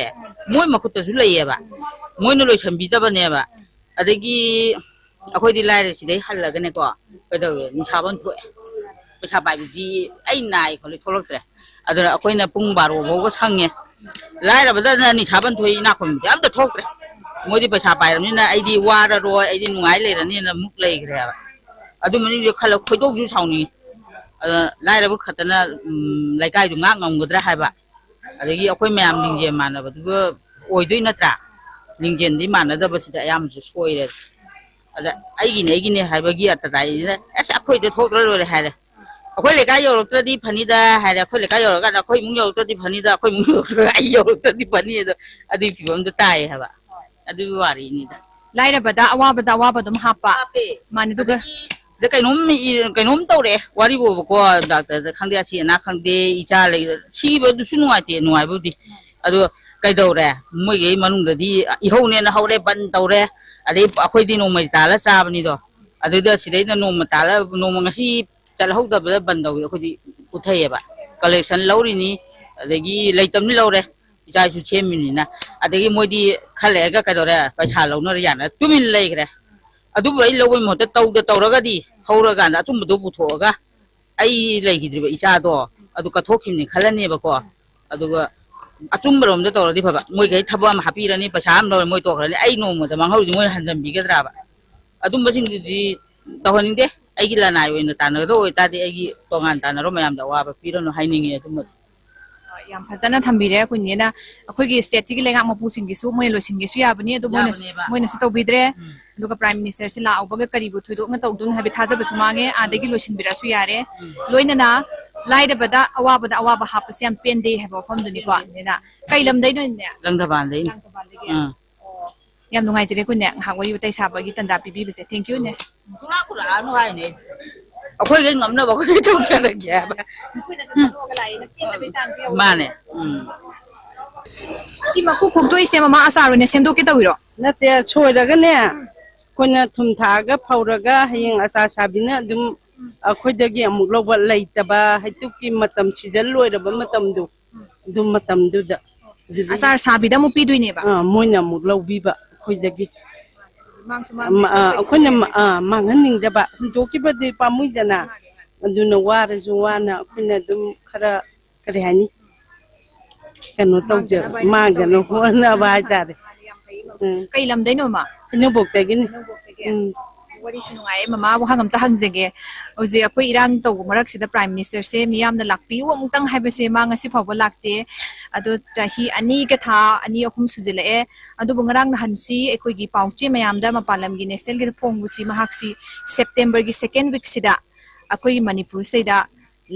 ꯃꯣꯏ ꯃꯈꯨꯠꯇꯁꯨ ꯂꯩꯌꯦꯕ꯫ ꯃꯣꯏꯅ ꯂꯣꯏꯁꯟꯕꯤꯗꯕꯅꯦꯕ꯫ ꯑꯗꯒꯤ ꯑꯩꯈꯣꯏꯗꯤ ꯂꯥꯏꯔ ꯁꯤꯗꯩ ꯍꯜꯂꯒꯅꯦꯀꯣ, ꯀꯩꯗꯧꯋꯦ? ꯅꯤꯁꯥꯕꯟ ꯊꯣꯛꯑꯦ꯫ ꯄꯩꯁꯥ ꯄꯥꯏꯕꯗꯤ ꯑꯩ ꯅꯥꯏ ꯈꯣꯠꯂꯦ ꯊꯣꯛꯂꯛꯇ꯭ꯔꯦ꯫ ꯑꯗꯨꯅ ꯑꯩꯈꯣꯏꯅ ꯄꯨꯡ ꯕꯥꯔꯣ ꯐꯥꯎꯕ ꯁꯪꯉꯦ꯫ ꯂꯥꯏꯔꯕꯗꯅ ꯅꯤꯁꯥꯕꯟ ꯊꯣꯛꯏ, ꯏꯅꯥꯛ ꯈꯨꯟꯕꯗꯤ ꯑꯝꯇ ꯊꯣꯛꯇ꯭ꯔꯦ꯫ ꯃꯣꯏꯗꯤ ꯄꯩꯁꯥ ꯄꯥꯏꯔꯕꯅꯤꯅ ꯑꯩꯗꯤ ꯋꯥꯔꯔꯣꯏ, ꯑꯩꯗꯤ ꯅꯨꯡꯉꯥꯏ ꯂꯩꯔꯅꯤꯅ ꯃꯨꯛ ꯂꯩꯈ꯭ꯔꯦꯕ꯫ ꯑꯗꯨ ꯃꯅꯨꯡꯗ ꯈꯜꯂ ꯈꯣꯏꯗꯧꯁꯨ ꯁꯥꯎꯅꯤꯡꯉꯤ꯫ ꯑꯗ ꯂꯥꯏꯔꯕ ꯈꯛꯇꯅ, ꯎꯝ, ꯂꯩꯀꯥꯏꯗꯨ ꯉꯥꯛ ꯉꯝꯒꯗ꯭ꯔꯥ ꯍꯥꯏꯕ꯫ ꯑꯗꯒꯤ ꯑꯩꯈꯣꯏ ꯃꯌꯥꯝ ꯂꯤꯡꯖꯦꯜ ꯃꯥꯟꯅꯕꯗꯨꯒ ꯑꯣꯏꯗꯣꯏ ꯅꯠꯇ꯭ꯔꯥ? ꯂꯤꯡꯖꯦꯜꯗꯤ ꯃꯥꯟꯅꯗꯕꯁꯤꯗ ꯑꯌꯥꯝꯕꯁꯨ ꯁꯣꯏꯔꯦ꯫ ꯑꯗ ꯑꯩꯒꯤꯅꯦ, ꯑꯩꯒꯤꯅꯦ ꯍꯥꯏꯕꯒꯤ ꯑꯇꯗꯥꯏꯅꯤꯅ, "ꯑꯁ, ꯑꯩꯈꯣꯏꯗ ꯊꯣꯛꯇ꯭ꯔ ꯂꯣꯏꯔꯦ" ꯍꯥꯏꯔꯦ꯫ "ꯑꯩꯈꯣꯏ ꯂꯩꯀꯥꯏ ꯌꯧꯔꯛꯇ꯭ꯔꯗꯤ ꯐꯅꯤꯗ" ꯍꯥꯏꯔꯦ꯫ "ꯑꯩꯈꯣꯏ ꯂꯩꯀꯥꯏ ꯌꯧꯔꯀꯥꯟꯗ ꯑꯩꯈꯣꯏ ꯏꯃꯨꯡ ꯌꯧꯔꯛꯇ꯭ꯔꯗꯤ ꯐꯅꯤꯗ, ꯑꯩꯈꯣꯏ ꯏꯃꯨꯡ ꯌꯧꯔꯛꯇ꯭ꯔꯒ ꯑꯩ ꯌꯧꯔꯛꯇ꯭ꯔꯗꯤ ꯐꯅꯤ" ꯑꯗꯣ, ꯑꯗꯨꯒꯤ ꯐꯤꯕꯝꯗꯣ ꯇꯥꯏꯌꯦ ꯍꯥꯏꯕ꯫ ꯑꯗꯨꯒꯤ ꯋꯥꯔꯤꯅꯤꯗ꯫ ꯂꯥꯏꯔꯕꯗ ꯑꯋꯥꯕꯗ ꯑꯋꯥꯕ ꯑꯗꯨꯝ ꯍꯥꯞꯄ꯫ ꯍꯥꯞꯄꯦ꯫ ꯃꯥꯅꯦ, ꯑꯗꯨꯒ ꯑꯗꯒꯤ ꯁꯤꯗ ꯀꯩꯅꯣꯝ ꯏ-, ꯀꯩꯅꯣꯝ ꯇꯧꯔꯛꯑꯦ, ꯋꯥꯔꯤ ꯕꯣꯕꯀꯣ, ꯗꯥꯛꯇꯔꯗ ꯈꯪꯗꯦ, ꯑꯁꯤ ꯑꯅꯥ ꯈꯪꯗꯦ, ꯏꯆꯥ ꯂꯩ, ꯁꯤꯕꯗꯨꯁꯨ ꯅꯨꯡꯉꯥꯏꯇꯦ, ꯅꯨꯡꯉꯥꯏꯕꯕꯨꯗꯤ꯫ ꯑꯗꯣ ꯀꯩꯗꯧꯔꯦ? ꯃꯣꯏꯒꯤ ꯃꯅꯨꯡꯗꯗꯤ ꯏꯍꯧꯅꯦꯅ ꯍꯧꯔꯦ, ꯕꯟ ꯇꯧꯔꯦ꯫ ꯑꯗꯩ ꯑꯩꯈꯣꯏꯗꯤ ꯅꯣꯡꯃꯩ ꯇꯥꯜꯂ ꯆꯥꯕꯅꯤꯗꯣ꯫ ꯑꯗꯨꯗ ꯁꯤꯗꯩꯗ ꯅꯣꯡꯃ ꯇꯥꯜꯂ, ꯅꯣꯡꯃ ꯉꯁꯤ ꯆꯠꯍꯧꯗꯕꯗ ꯕꯟ ꯇꯧꯋꯤ, ꯑꯩꯈꯣꯏꯗꯤ ꯄꯨꯊꯩꯌꯦꯕ꯫ ꯀꯂꯦꯛꯁꯟ ꯂꯧꯔꯤꯅꯤ, ꯑꯗꯒꯤ ꯂꯩꯇꯕꯅꯤ ꯂꯧꯔꯦ, ꯏꯆꯥ ꯏꯁꯨ ꯁꯦꯝꯃꯤꯅꯤꯅ꯫ ꯑꯗꯒꯤ ꯃꯣꯏꯗꯤ ꯈꯔ ꯂꯩꯔꯒ ꯀꯩꯗꯧꯔꯦ, ꯄꯩꯁꯥ ꯂꯧꯅꯔ ꯌꯥꯅ ꯇꯨꯃꯤꯟ ꯂꯩꯈ꯭ꯔꯦ꯫ ꯑꯗꯨꯕꯨ ꯑꯩ ꯂꯧꯕꯩ ꯃꯍꯨꯠꯇ ꯇꯧꯗ ꯇꯧꯔꯒꯗꯤ ꯍꯧꯔꯀꯥꯟꯗ ꯑꯆꯨꯝꯕꯗꯣ ꯄꯨꯊꯣꯛꯑꯒ ꯑꯩ ꯂꯩꯈꯤꯗ꯭ꯔꯤꯕ ꯏꯆꯥꯗꯣ ꯑꯗꯨ ꯀꯠꯊꯣꯛꯈꯤꯕꯅꯤ ꯈꯜꯂꯅꯦꯕꯀꯣ꯫ ꯑꯗꯨꯒ ꯑꯆꯨꯝꯕꯔꯣꯝꯗ ꯇꯧꯔꯗꯤ ꯐꯕ, ꯃꯣꯏꯒꯩ ꯊꯕꯛ ꯑꯃ ꯍꯥꯞꯄꯤꯔꯅꯤ, ꯄꯩꯁꯥ ꯑꯃ ꯂꯧꯔꯦ, ꯃꯣꯏ ꯇꯣꯛꯈ꯭ꯔꯅꯤ, ꯑꯩ ꯅꯣꯡꯃꯗ ꯃꯥꯡꯍꯧꯔꯤꯁꯦ ꯃꯣꯏꯅ ꯍꯟꯖꯟꯕꯤꯒꯗ꯭ꯔꯕ? ꯑꯗꯨꯝꯕꯁꯤꯡꯗꯨꯗꯤ ꯇꯧꯍꯟꯅꯤꯡꯗꯦ꯫ ꯑꯩꯒꯤ ꯂꯅꯥꯏ ꯑꯣꯏꯅ ꯇꯥꯟꯅꯒꯗꯧꯕ ꯑꯣꯏꯇꯥꯔꯗꯤ ꯑꯩꯒꯤ ꯇꯣꯉꯥꯟ ꯇꯥꯟꯅꯔꯣ, ꯃꯌꯥꯝꯗ ꯑꯋꯥꯕ ꯄꯤꯔꯅꯨ ꯍꯥꯏꯅꯤꯡꯉꯤ꯫ ꯑꯗꯨꯝꯕꯗꯤ꯫ ꯌꯥꯝ ꯐꯖꯅ ꯊꯝꯕꯤꯔꯦ ꯑꯩꯈꯣꯏ ꯅꯦꯅ꯫ ꯑꯩꯈꯣꯏꯒꯤ ꯁ꯭ꯇꯦꯠꯁꯤꯒꯤ ꯂꯩꯉꯥꯛ ꯃꯄꯨꯁꯤꯡꯒꯤꯁꯨ ꯃꯣꯏꯅ ꯂꯣꯏꯁꯤꯟꯒꯦꯁꯨ ꯌꯥꯕꯅꯤ, ꯑꯗꯣ ꯃꯣꯏꯅꯁꯨ ꯌꯥꯕꯅꯦꯕ꯫ ꯃꯣꯏꯅꯁꯨ ꯇꯧꯕꯤꯗ꯭ꯔꯦ꯫ ꯎꯝ꯫ ꯑꯗꯨꯒ ꯄ꯭ꯔꯥꯏꯝ ꯃꯤꯅꯤꯁꯇꯔꯁꯤ ꯂꯥꯛꯍꯧꯕꯒ ꯀꯔꯤꯕꯨ ꯊꯣꯏꯗꯣꯛꯅ ꯇꯧꯗꯣꯏꯅꯣ ꯍꯥꯏꯕ ꯊꯥꯖꯕꯁꯨ ꯃꯥꯡꯉꯦ꯫ ꯑꯥꯗꯒꯤ ꯂꯣꯏꯁꯤꯟꯕꯤꯔꯛꯑꯁꯨ ꯌꯥꯔꯦ꯫ ꯂꯣꯏꯅꯅ ꯂꯥꯏꯔꯕꯗ ꯑꯋꯥꯕꯗ ꯑꯋꯥꯕ ꯍꯥꯞꯄꯁꯦ ꯌꯥꯝ ꯄꯦꯟꯗꯦ ꯍꯥꯏꯕ ꯋꯥꯐꯝꯗꯨꯅꯤꯀꯣ꯫ ꯅꯦꯅ ꯀꯩ ꯂꯝꯗꯩꯅꯣ ꯅꯦ? ꯂꯪꯊꯕꯥꯜꯗꯩꯅꯤ꯫ ꯂꯥꯡꯊꯕꯥꯜꯗꯒꯤ꯫ ꯑꯥ꯫ ꯑꯣ, ꯌꯥꯝ ꯅꯨꯡꯉꯥꯏꯖꯔꯦ ꯑꯩꯈꯣꯏꯅꯦ ꯉꯥꯏꯍꯥꯛ ꯋꯥꯔꯤ ꯋꯥꯇꯥꯏ ꯁꯥꯕꯒꯤ ꯇꯥꯟꯖꯥ ꯄꯤꯕꯤꯕꯁꯦ꯫ Thank you ꯅꯦ꯫ ꯁꯨꯡꯂꯥꯛꯄꯨ ꯂꯥꯛꯑꯅꯨ ꯍꯥꯏꯅꯦ꯫ ꯑꯩꯈꯣꯏꯒꯩ ꯉꯝꯅꯕ ꯑꯩꯈꯣꯏꯒꯩ ꯇꯧꯖꯔꯒꯦ ꯍꯥꯏꯕ꯫ ꯑꯩꯈꯣꯏꯅꯁꯨ ꯊꯥꯗꯣꯛꯑꯒ ꯂꯥꯛꯑꯦꯅ ꯄꯦꯟꯗꯕꯩ ꯆꯥꯡꯁꯦ ꯌꯧꯔꯦ꯫ ꯃꯥꯅꯦ꯫ ꯎꯝ꯫ ꯁꯤ ꯃꯀꯨ ꯈꯣꯛꯇꯣꯛꯏꯁꯦ ꯃꯃꯥ ꯑꯆꯥꯔ ꯑꯣꯏꯅ ꯁꯦꯝꯗꯣꯛꯀꯦ ꯇꯧꯔꯤꯔꯣ? ꯅꯠꯇꯦ, ꯁꯣꯏꯔꯒꯅꯦ, ꯑꯩꯈꯣꯏꯅ ꯊꯨꯝ ꯊꯥꯛꯑꯒ ꯐꯧꯔꯒ ꯍꯌꯦꯡ ꯑꯆꯥꯔ ꯁꯥꯕꯤꯅ ꯑꯗꯨꯝ ꯑꯩꯈꯣꯏꯗꯒꯤ ꯑꯃꯨꯛ ꯂꯧꯕ, ꯂꯩꯇꯕ ꯍꯩꯇꯨꯞꯀꯤ ꯃꯇꯝ, ꯁꯤꯖꯟ ꯂꯣꯏꯔꯕ ꯃꯇꯝꯗꯣ, ꯑꯗꯨ ꯃꯇꯝꯗꯨꯗ꯫ ꯑꯗꯨꯗꯤ, ꯑꯆꯥꯔ ꯁꯥꯕꯤꯗ ꯑꯃꯨꯛ ꯄꯤꯗꯣꯏꯅꯦꯕ? ꯑꯥ, ꯃꯣꯏꯅ ꯑꯃꯨꯛ ꯂꯧꯕꯤꯕ ꯑꯩꯈꯣꯏꯗꯒꯤ꯫ ꯃꯥꯡꯁꯨ ꯑꯃ, ꯑꯥ, ꯃꯥꯡꯗꯦ꯫ ꯑꯩꯈꯣꯏꯅ ꯃ-, ꯑꯥ, ꯃꯥꯡꯍꯟꯅꯤꯡꯗꯕ, ꯍꯨꯟꯗꯣꯛꯈꯤꯕꯗꯤ ꯄꯥꯝꯃꯨꯏꯗꯅ꯫ ꯑꯗꯨꯅ ꯋꯥꯔꯁꯨ ꯋꯥꯅ ꯑꯩꯈꯣꯏꯅ ꯑꯗꯨꯝ ꯈꯔ, ꯀꯔꯤ ꯍꯥꯏꯅꯤ, ꯀꯩꯅꯣ ꯇꯧꯖꯕ, ꯃꯥꯡꯗꯅꯕ ꯍꯥꯏꯅ ꯃꯥꯡꯗꯅ ꯇꯧꯔꯦꯀꯣ꯫ ꯍꯣꯠꯅꯕ ꯍꯥꯏꯇꯥꯔꯦ꯫ ꯎꯝ꯫ ꯀꯩ ꯂꯝꯗꯩꯅꯣꯃ? ꯏꯅꯧꯕꯣꯛꯇꯒꯤꯅꯤ꯫ ꯏꯅꯧꯕꯣꯛꯇꯒꯤ? ꯎꯝ꯫ ꯋꯥꯔꯤꯁꯨ ꯅꯨꯡꯉꯥꯏꯌꯦ꯫ ꯃꯃꯥ, ꯋꯥꯍꯪ ꯑꯝꯇ ꯍꯪꯖꯒꯦ꯫ ꯍꯧꯖꯤꯛ ꯑꯩꯈꯣꯏ ꯏꯔꯥꯡ ꯇꯧꯕ ꯃꯔꯛꯁꯤꯗ Prime Ministerꯁꯦ ꯃꯤꯌꯥꯝꯅ ꯂꯥꯛꯄꯤꯌꯨ ꯑꯃꯨꯛꯇꯪ ꯍꯥꯏꯕꯁꯦ ꯃꯥ ꯉꯁꯤ ꯐꯥꯎꯕ ꯂꯥꯛꯇꯦ꯫ ꯑꯗꯣ ꯆꯍꯤ ꯑꯅꯤꯒ ꯊꯥ ꯑꯅꯤ ꯑꯍꯨꯝ ꯁꯨꯖꯤꯜꯂꯛꯑꯦ꯫ ꯑꯗꯨꯕꯨ ꯉꯔꯥꯡ ꯅꯍꯥꯟꯁꯤ ꯑꯩꯈꯣꯏꯒꯤ ꯄꯥꯎꯆꯦ ꯃꯌꯥꯝꯗ ꯃꯄꯥꯟ ꯂꯝꯒꯤ Nationalꯒꯤꯗ ꯐꯣꯡꯕꯁꯤ ꯃꯍꯥꯛꯁꯤ Septemberꯒꯤ second weekꯁꯤꯗ ꯑꯩꯈꯣꯏꯒꯤ ꯃꯅꯤꯄꯨꯔꯁꯤꯗ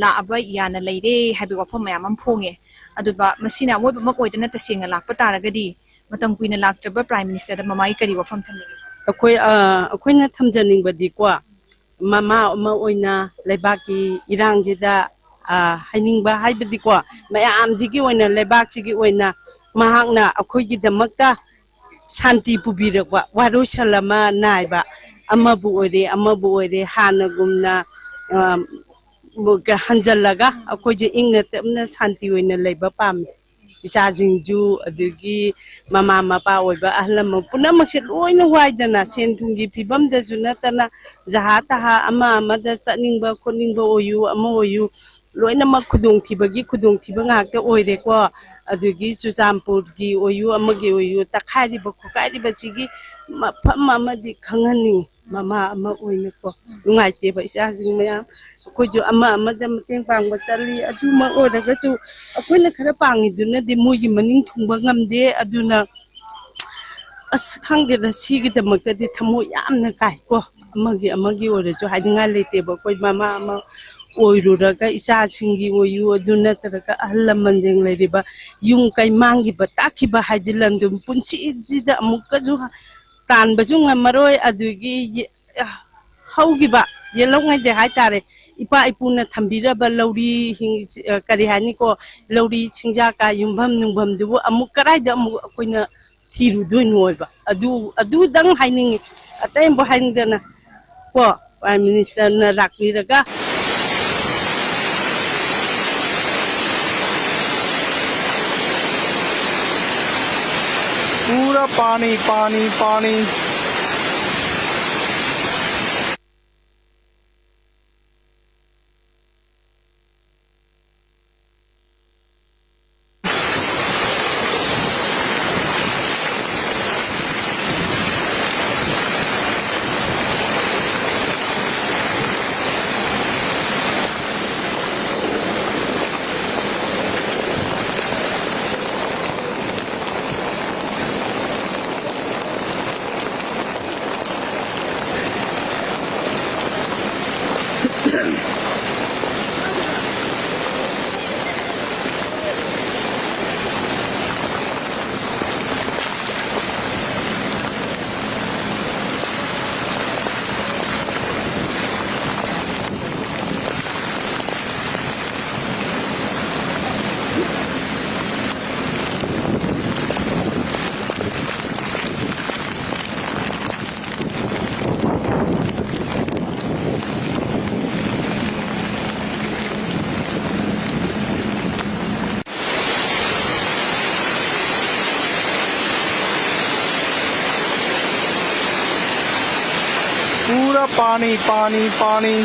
ꯂꯥꯛꯑꯕ ꯌꯥꯅ ꯂꯩꯔꯦ ꯍꯥꯏꯕ ꯋꯥꯐꯝ ꯃꯌꯥꯝ ꯑꯃ ꯐꯣꯡꯉꯦ꯫ ꯑꯗꯨꯒ ꯃꯁꯤꯅ ꯑꯃꯣꯏꯕꯃꯛ ꯑꯣꯏꯗꯅ ꯇꯁꯦꯡꯅ ꯂꯥꯛꯄ ꯇꯥꯔꯒꯗꯤ ꯃꯇꯝ ꯀꯨꯏꯅ ꯂꯥꯛꯇ꯭ꯔꯕ Prime Ministerꯗ ꯃꯃꯥꯒꯤ ꯀꯔꯤ ꯋꯥꯐꯝ ꯊꯝꯕꯤꯒꯦ? ꯑꯩꯈꯣꯏ, ꯑ, ꯑꯩꯈꯣꯏꯅ ꯊꯝꯖꯅꯤꯡꯕꯗꯤꯀꯣ, ꯃꯃꯥ ꯑꯃ ꯑꯣꯏꯅ ꯂꯩꯕꯥꯛꯀꯤ ꯏꯔꯥꯡꯁꯤꯗ, ꯑ, ꯍꯥꯏꯅꯤꯡꯕ ꯍꯥꯏꯕꯗꯤꯀꯣ, ꯃꯌꯥꯝꯁꯤꯒꯤ ꯑꯣꯏꯅ, ꯂꯩꯕꯥꯛꯁꯤꯒꯤ ꯑꯣꯏꯅ ꯃꯍꯥꯛꯅ ꯑꯩꯈꯣꯏꯒꯤꯗꯃꯛꯇ ꯁꯥꯟꯇꯤ ꯄꯨꯕꯤꯔꯛꯄ, ꯋꯥꯔꯣꯏꯁꯜ ꯑꯃ ꯅꯥꯏꯕ, ꯑꯃꯕꯨ ꯑꯣꯏꯔꯦ, ꯑꯃꯕꯨ ꯑꯣꯏꯔꯦ, ꯍꯥꯟꯅꯒꯨꯝꯅ, ꯑ, ꯍꯟꯖꯜꯂꯒ ꯑꯩꯈꯣꯏꯁꯦ ꯏꯪꯅ ꯇꯞꯅ ꯁꯥꯟꯇꯤ ꯑꯣꯏꯅ ꯂꯩꯕ ꯄꯥꯝꯃꯤ꯫ ꯏꯆꯥꯁꯤꯡꯁꯨ, ꯑꯗꯒꯤ ꯃꯃꯥ ꯃꯄꯥ ꯑꯣꯏꯕ ꯑꯍꯜ ꯂꯃꯟ ꯄꯨꯝꯅꯃꯛꯁꯦ ꯂꯣꯏꯅ ꯋꯥꯏꯗꯅ, ꯁꯦꯟ ꯊꯨꯝꯒꯤ ꯐꯤꯕꯝꯗꯁꯨ ꯅꯠꯇꯅ, ꯖꯍꯥ ꯇꯍꯥ ꯑꯃ ꯑꯃꯗ ꯆꯠꯅꯤꯡꯕ ꯈꯣꯠꯅꯤꯡꯕ ꯑꯣꯏꯌꯨ, ꯑꯃ ꯑꯣꯏꯌꯨ, ꯂꯣꯏꯅꯃꯛ ꯈꯨꯗꯣꯡꯊꯤꯕꯒꯤ ꯈꯨꯗꯣꯡꯊꯤꯕ ꯉꯥꯛꯇ ꯑꯣꯏꯔꯦꯀꯣ꯫ ꯑꯗꯒꯤ ꯆꯨꯔꯆꯥꯟꯄꯨꯔꯒꯤ ꯑꯣꯏꯌꯨ, ꯑꯃꯒꯤ ꯑꯣꯏꯌꯨ, ꯇꯛꯈꯥꯏꯔꯤꯕ ꯈꯣꯠꯀꯥꯏꯔꯤꯕꯁꯤꯒꯤ ꯃꯐꯝ ꯑꯃꯗꯤ ꯈꯪꯍꯟꯅꯤꯡꯉꯤ꯫ ꯃꯃꯥ ꯑꯃ ꯑꯣꯏꯅꯀꯣ, ꯅꯨꯡꯉꯥꯏꯇꯦꯕ ꯏꯆꯥꯁꯤꯡ ꯃꯌꯥꯝ꯫ ꯑꯩꯈꯣꯏꯁꯨ ꯑꯃ ꯑꯃꯗ ꯃꯇꯦꯡ ꯄꯥꯡꯕ ꯆꯠꯂꯤ꯫ ꯑꯗꯨꯃꯛ ꯑꯣꯏꯔꯒꯁꯨ ꯑꯩꯈꯣꯏꯅ ꯈꯔ ꯄꯥꯡꯉꯤꯗꯨꯅꯗꯤ ꯃꯣꯏꯒꯤ ꯃꯅꯤꯡ ꯊꯨꯡꯕ ꯉꯝꯗꯦ꯫ ꯑꯗꯨꯅ ꯑꯁ, ꯈꯪꯗꯦꯗ, ꯁꯤꯒꯤꯗꯃꯛꯇꯗꯤ ꯊꯃꯣꯏ ꯌꯥꯝꯅ ꯀꯥꯏꯀꯣ꯫ ꯑꯃꯒꯤ ꯑꯃꯒꯤ ꯑꯣꯏꯔꯁꯨ ꯍꯥꯏꯅꯤꯡꯉꯥꯏ ꯂꯩꯇꯦꯕ꯫ ꯑꯩꯈꯣꯏ ꯃꯃꯥ ꯑꯃ ꯑꯣꯏꯔꯨꯔꯒ ꯏꯆꯥꯁꯤꯡꯒꯤ ꯑꯣꯏꯌꯨ, ꯑꯗꯨ ꯅꯠꯇ꯭ꯔꯒ ꯑꯍꯜ ꯂꯃꯟꯁꯤꯡ ꯂꯩꯔꯤꯕ ꯌꯨꯝ ꯀꯩ ꯃꯥꯡꯈꯤꯕ ꯇꯥꯛꯈꯤꯕ ꯍꯥꯏꯗꯤ ꯂꯝꯗꯝ ꯄꯨꯟꯁꯤꯁꯤꯗ ꯑꯃꯨꯛꯀꯁꯨ ꯇꯥꯟꯕꯁꯨ ꯉꯝꯃꯔꯣꯏ꯫ ꯑꯗꯨꯒꯤ ꯌꯦ-, ꯍꯧꯈꯤꯕ ꯌꯦꯜꯍꯧꯉꯩꯗꯩ ꯍꯥꯏꯇꯥꯔꯦ, ꯏꯄꯥ ꯏꯄꯨꯅ ꯊꯝꯕꯤꯔꯕ ꯂꯧꯔꯤ ꯍꯤꯡ-, ꯑ, ꯀꯔꯤ ꯍꯥꯏꯅꯤꯀꯣ, ꯂꯧꯔꯤ ꯆꯤꯡꯖꯥꯀ ꯌꯨꯝꯐꯝ ꯅꯨꯡꯐꯝꯗꯨꯕꯨ ꯑꯃꯨꯛ ꯀꯗꯥꯏꯗ ꯑꯃꯨꯛ ꯑꯩꯈꯣꯏꯅ ꯊꯤꯔꯨꯗꯣꯏꯅꯣ ꯑꯣꯏꯕ꯫ ꯑꯗꯨ, ꯑꯗꯨꯗꯪ ꯍꯥꯏꯅꯤꯡꯉꯤ, ꯑꯇꯩ ꯑꯃꯕꯨ ꯍꯥꯏꯅꯤꯡꯗꯅ꯫ ꯀꯣ, Prime Ministerꯅ ꯂꯥꯛꯄꯤꯔꯒ꯫ पूरा पानी, पानी, पानी। पूरा पानी, पानी, पानी।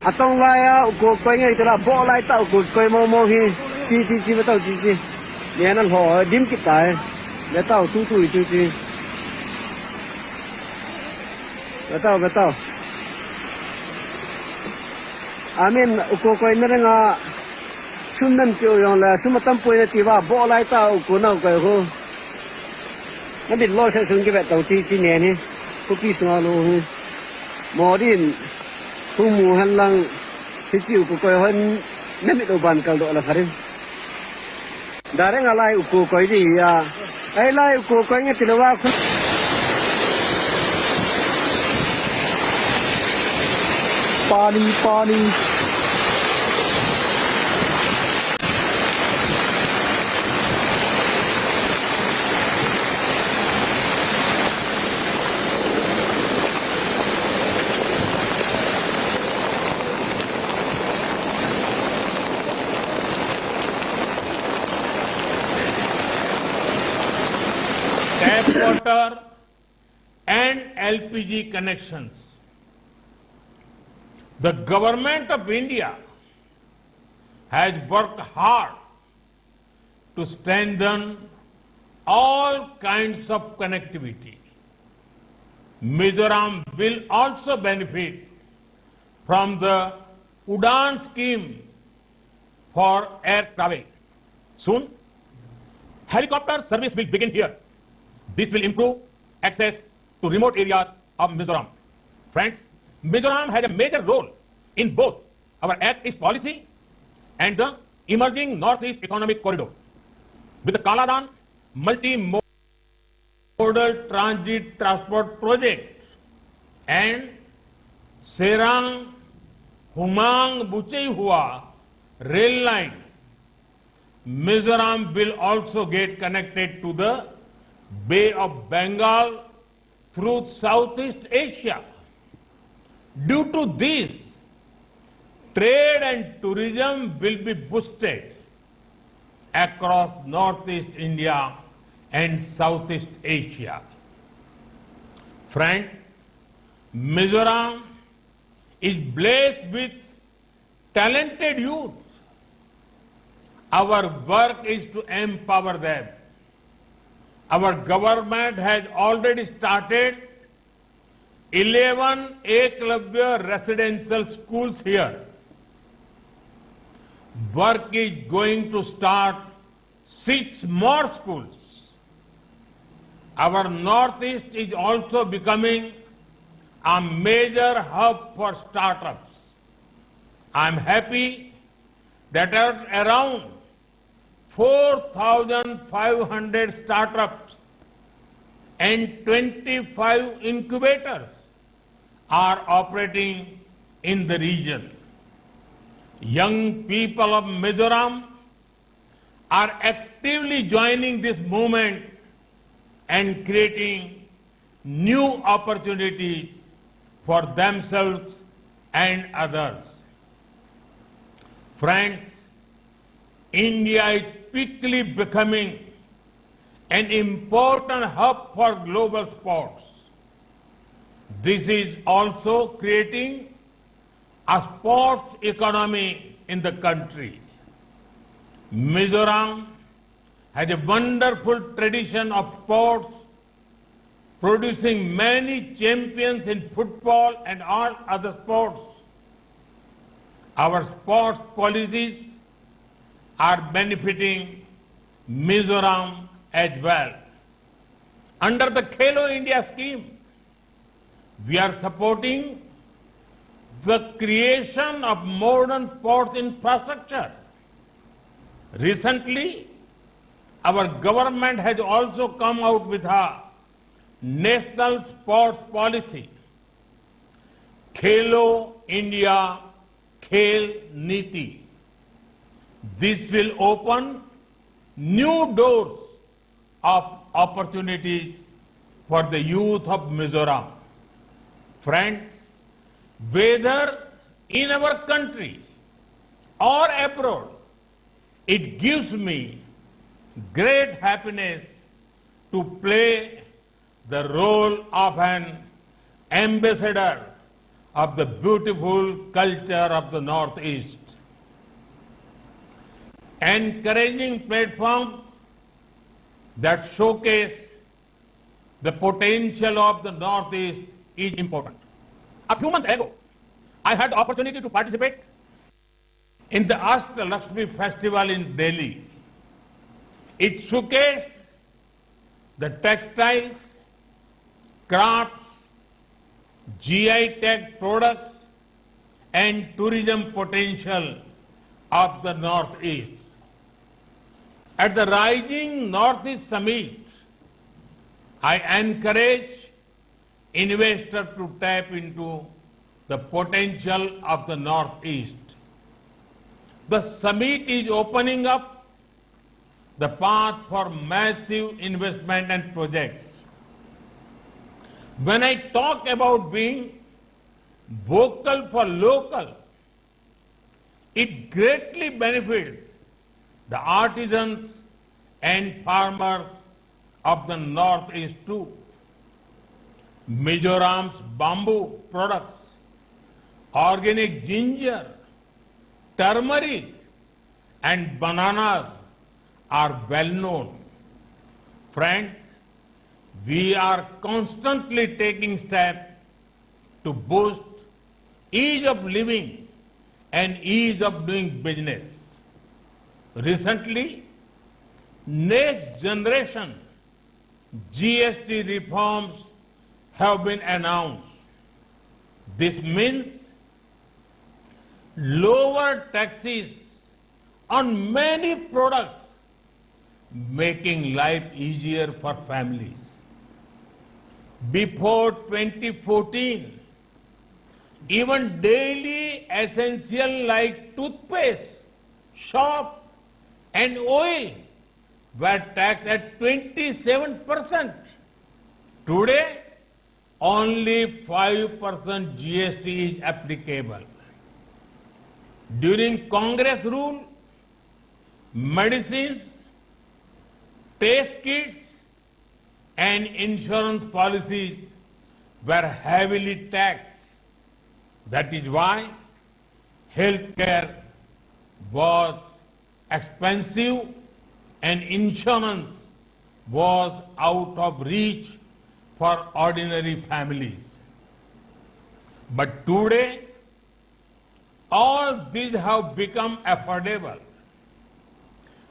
Atong lai a uko koi ngai tela bo lai ta uko koi mo mo hi. Chi chi chi batao chi chi. Ye na lo dim kit tai. Batao tu tu chi chi. Batao batao. Amin uko koi na nga. Sum nan tio yong la sum atam poi na ti ba bo lai ta uko na koi ho. Na bit lo se sung ki batao chi chi ne ni. Ko pi sung a lo hi. Modin. Hung mu han lang, hichi uko koi hon, na mit o ban kal do la pharim. Dare nga lai uko koi di ya. Ai lai uko koi nga tilo wa khun. पानी, पानी। water and L P G connections. The Government of India has worked hard to strengthen all kinds of connectivity. Mizoram will also benefit from the Udan scheme for air travel. Soon, helicopter service will begin here. This will improve access to remote areas of Mizoram. Friends, Mizoram has a major role in both our Act East policy and the emerging Northeast Economic Corridor. With the Kaladan multimodal transit transport project and Serang Humang Buchehua rail line, Mizoram will also get connected to the Bay of Bengal through Southeast Asia. Due to this, trade and tourism will be boosted across Northeast India and Southeast Asia. Friend, Mizoram is blessed with talented youth. Our work is to empower them. Our government has already started eleven Eklavya residential schools here. Work is going to start six more schools. Our Northeast is also becoming a major hub for startups. I am happy that at around four thousand five hundred startups and twenty-five incubators are operating in the region. Young people of Mizoram are actively joining this movement and creating new opportunities for themselves and others. Friends, India is quickly becoming an important hub for global sports. This is also creating a sports economy in the country. Mizoram has a wonderful tradition of sports, producing many champions in football and all other sports. Our sports policies are benefiting Mizoram as well. Under the Khelo India scheme, we are supporting the creation of modern sports infrastructure. Recently, our government has also come out with a national sports policy, Khelo India Khel Niti. This will open new doors of opportunities for the youth of Mizoram. Friends, whether in our country or abroad, it gives me great happiness to play the role of an ambassador of the beautiful culture of the Northeast. Encouraging platforms that showcase the potential of the Northeast is important. A few months ago, I had the opportunity to participate in the Ashtalakshmi festival in Delhi. It showcased the textiles, crafts, G I tag products, and tourism potential of the Northeast. At the Rising Northeast Summit, I encourage investors to tap into the potential of the Northeast. The summit is opening up the path for massive investment and projects. When I talk about being vocal for local, it greatly benefits the artisans and farmers of the Northeast too. Mizoram's bamboo products, organic ginger, turmeric, and bananas are well known. Friends, we are constantly taking steps to boost ease of living and ease of doing business. Recently, next generation G S T reforms have been announced. This means lower taxes on many products, making life easier for families. Before twenty fourteen, even daily essential like toothpaste, soap, and oil were taxed at twenty-seven percent. Today, only five percent G S T is applicable. During Congress rule, medicines, test kits, and insurance policies were heavily taxed. That is why healthcare was expensive and insurance was out of reach for ordinary families. But today, all these have become affordable.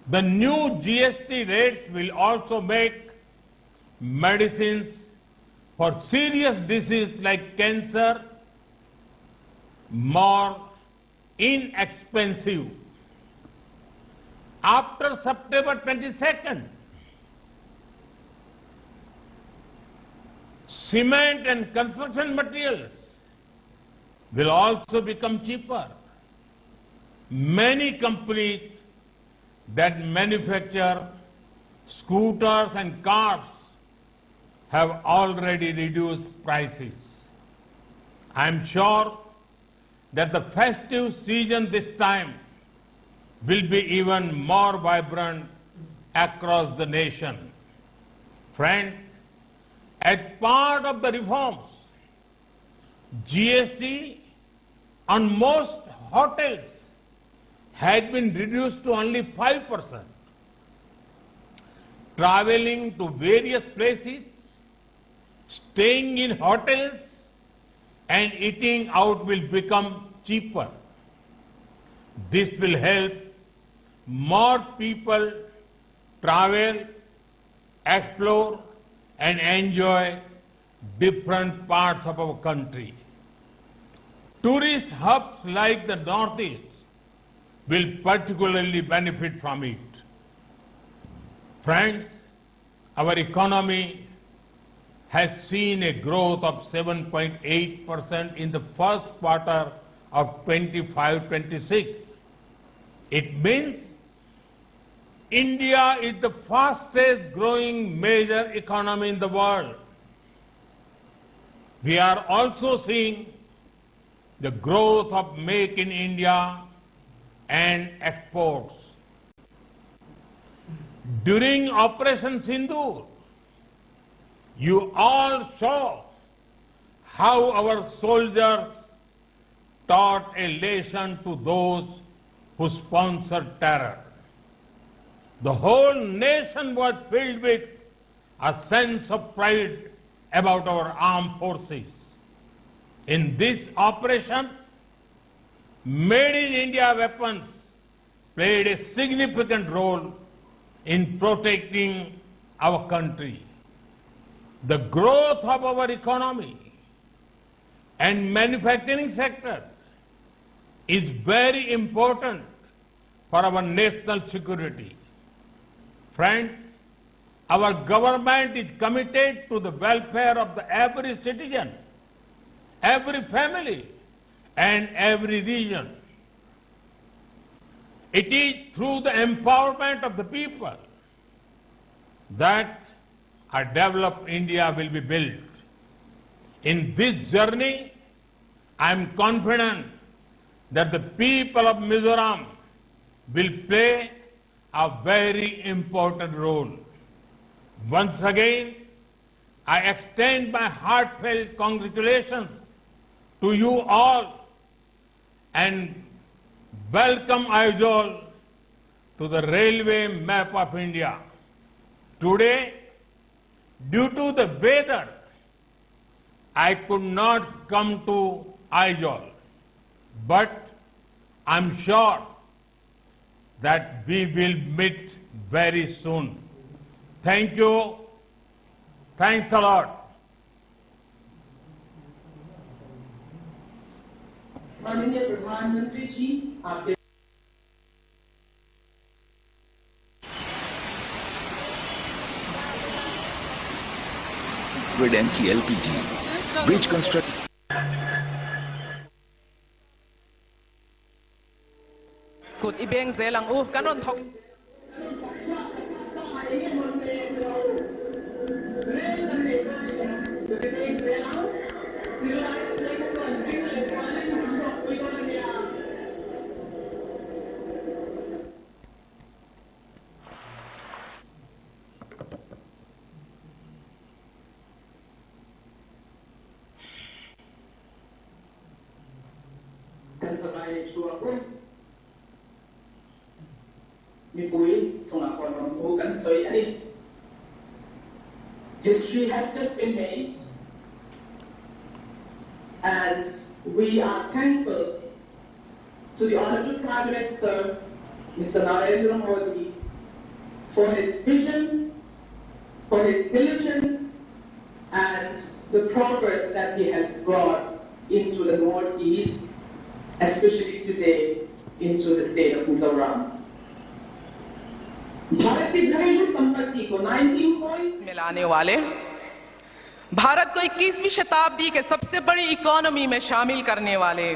The new G S T rates will also make medicines for serious diseases like cancer more inexpensive. After September twenty-second, cement and construction materials will also become cheaper. Many companies that manufacture scooters and cars have already reduced prices. I am sure that the festive season this time will be even more vibrant across the nation. Friends, as part of the reforms, G S T on most hotels had been reduced to only five percent. Traveling to various places, staying in hotels, and eating out will become cheaper. This will help more people travel, explore, and enjoy different parts of our country. Tourist hubs like the Northeast will particularly benefit from it. Friends, our economy has seen a growth of seven point eight percent in the first quarter of twenty-five twenty-six. It means India is the fastest growing major economy in the world. We are also seeing the growth of Make in India and exports. During Operation Sindoor, you all saw how our soldiers taught a lesson to those who sponsored terror. The whole nation was filled with a sense of pride about our armed forces. In this operation, Made in India weapons played a significant role in protecting our country. The growth of our economy and manufacturing sector is very important for our national security. Friends, our government is committed to the welfare of the every citizen, every family, and every region. It is through the empowerment of the people that a developed India will be built. In this journey, I am confident that the people of Mizoram will play a very important role. Once again, I extend my heartfelt congratulations to you all and welcome Aizawl to the railway map of India. Today, due to the weather, I could not come to Aizawl, but I'm sure that we will meet very soon. Thank you. Thanks a lot. माननीय प्रधानमंत्री जी, आपके Grid N T L P G. Bridge construct. Kut i beng zel ang u, kan on thok. Kan sabai chua ko. Mipui, sunga ko no mu kan soi ani. History has just been made, and we are thankful to the Honorable Prime Minister, Mister Narendra Modi, for his vision, for his diligence, and the progress that he has brought into the Northeast, especially today into the state of Mizoram. Bharat की घरेलू संपत्ति को नाइनटीन पॉइंट्स में लाने वाले, भारत को इक्कीसवीं शताब्दी के सबसे बड़ी इकोनॉमी में शामिल करने वाले,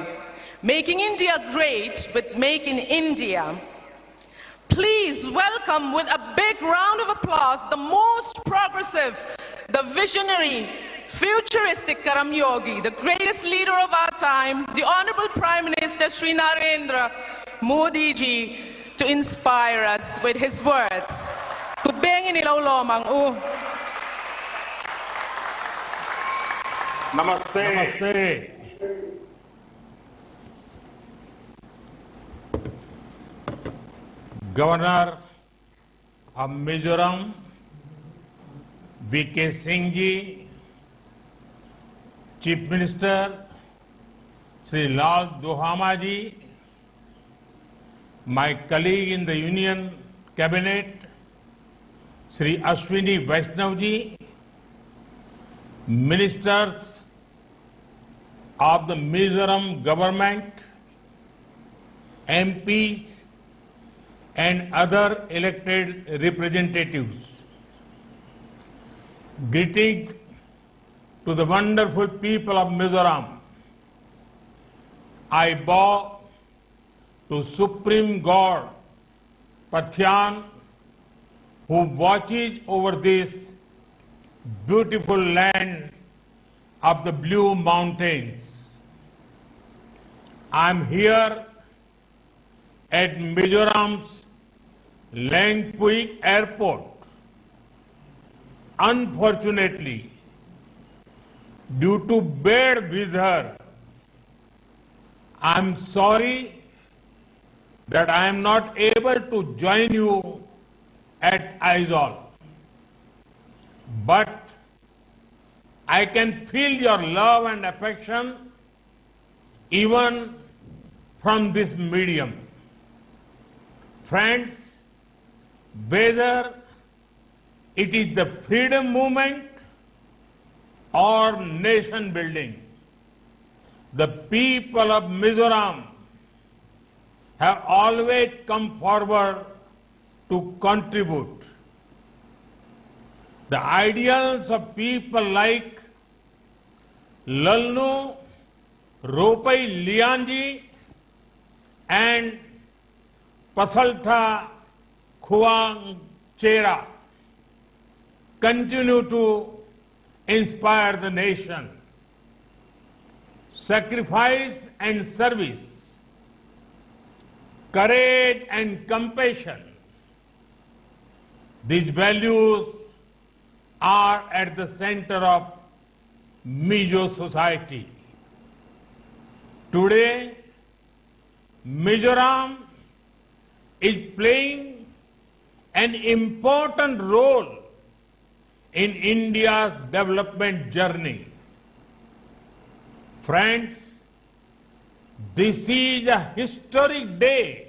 Making India Great with Make in India. Please welcome with a big round of applause the most progressive, the visionary, futuristic Karamyogi, the greatest leader of our time, the Honorable Prime Minister Shri Narendra Modi ji, to inspire us with his words. Could Eng ini lo lo mang u. Namaste. Namaste. Governor of Mizoram, V K Singh ji, Chief Minister Shri Lal Duhama ji, my colleague in the Union Cabinet, Shri Ashwini Vaishnaw ji, ministers of the Mizoram government, M Ps, and other elected representatives. Greeting to the wonderful people of Mizoram. I bow to Supreme God Pathian, who watches over this beautiful land of the Blue Mountains. I am here at Mizoram's Lengpui Airport. Unfortunately, due to bad weather, I am sorry that I am not able to join you at Aizawl. But I can feel your love and affection even from this medium. Friends, whether it is the freedom movement or nation building, the people of Mizoram have always come forward to contribute. The ideals of people like Lalnu Ropai Lianji and Pasaltha Khuang Chera continue to inspire the nation. Sacrifice and service, courage and compassion, These values are at the center of Mizo society. Today, Mizoram is playing an important role in India's development journey. Friends, this is a historic day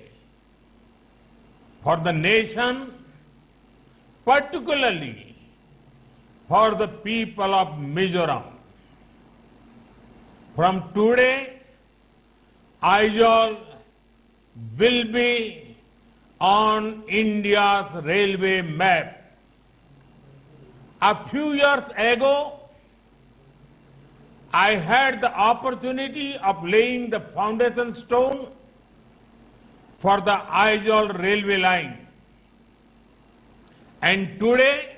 for the nation, particularly for the people of Mizoram. From today, Aizawl will be on India's railway map. A few years ago, I had the opportunity of laying the foundation stone for the Aizawl railway line. And today,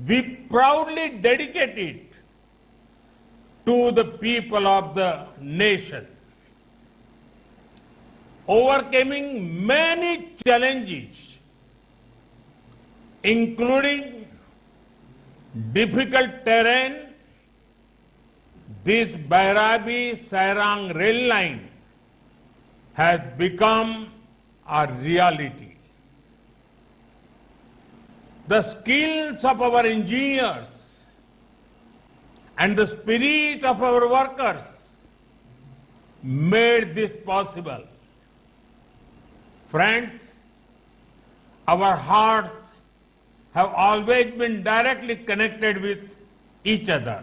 we proudly dedicate it to the people of the nation, overcoming many challenges, including difficult terrain. This Bairabi Sairang rail line has become a reality. The skills of our engineers and the spirit of our workers made this possible. Friends, our hearts have always been directly connected with each other.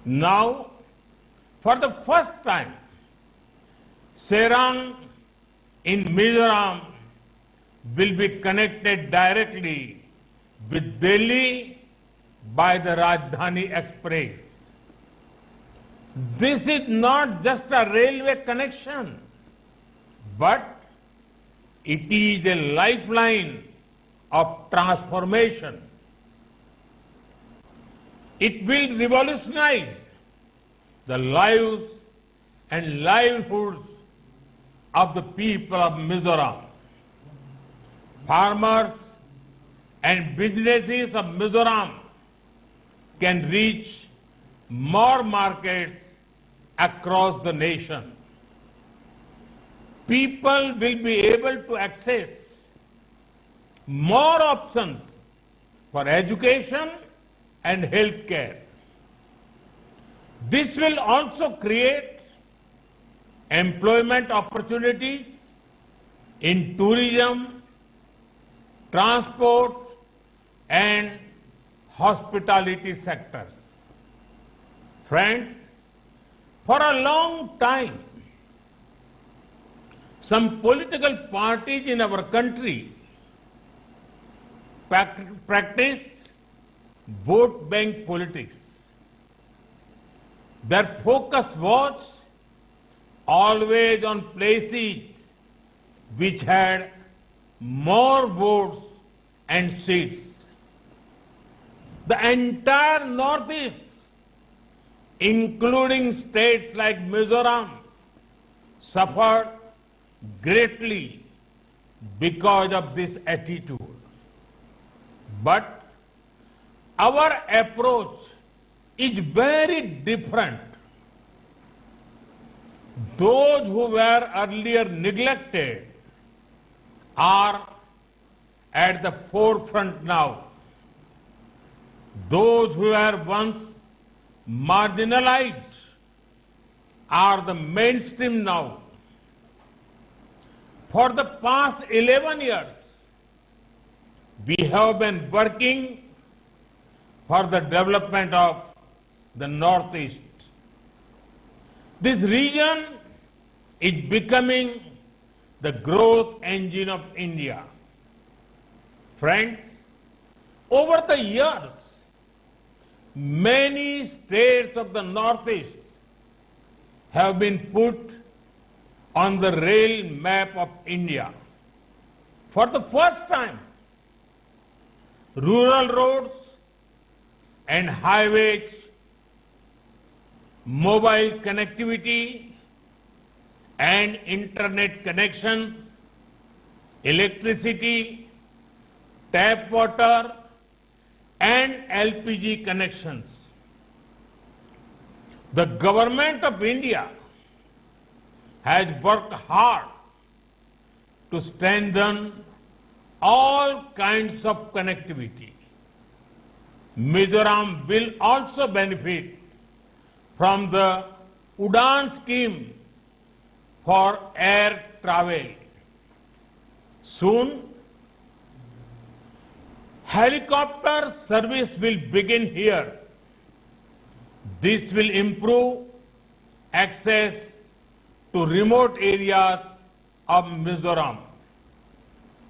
Now, for the first time, Sairang in Mizoram will be connected directly with Delhi by the Rajdhani Express. This is not just a railway connection, but it is a lifeline of transformation. It will revolutionize the lives and livelihoods of the people of Mizoram. Farmers and businesses of Mizoram can reach more markets across the nation. People will be able to access more options for education and healthcare. This will also create employment opportunities in tourism, transport, and hospitality sectors. Friends, for a long time, some political parties in our country prac- practice vote bank politics. Their focus was always on places which had more votes and seats. The entire Northeast, including states like Mizoram, suffered greatly because of this attitude. But our approach is very different. Those who were earlier neglected are at the forefront now. Those who were once marginalized are the mainstream now. For the past eleven years, we have been working for the development of the Northeast. This region is becoming the growth engine of India. Friends, over the years, many states of the Northeast have been put on the rail map of India. For the first time, rural roads and highways, mobile connectivity, and internet connections electricity, tap water, and L P G connections. The Government of India has worked hard to strengthen all kinds of connectivity. Mizoram will also benefit from the UDAN scheme for air travel. Soon, helicopter service will begin here. This will improve access to remote areas of Mizoram.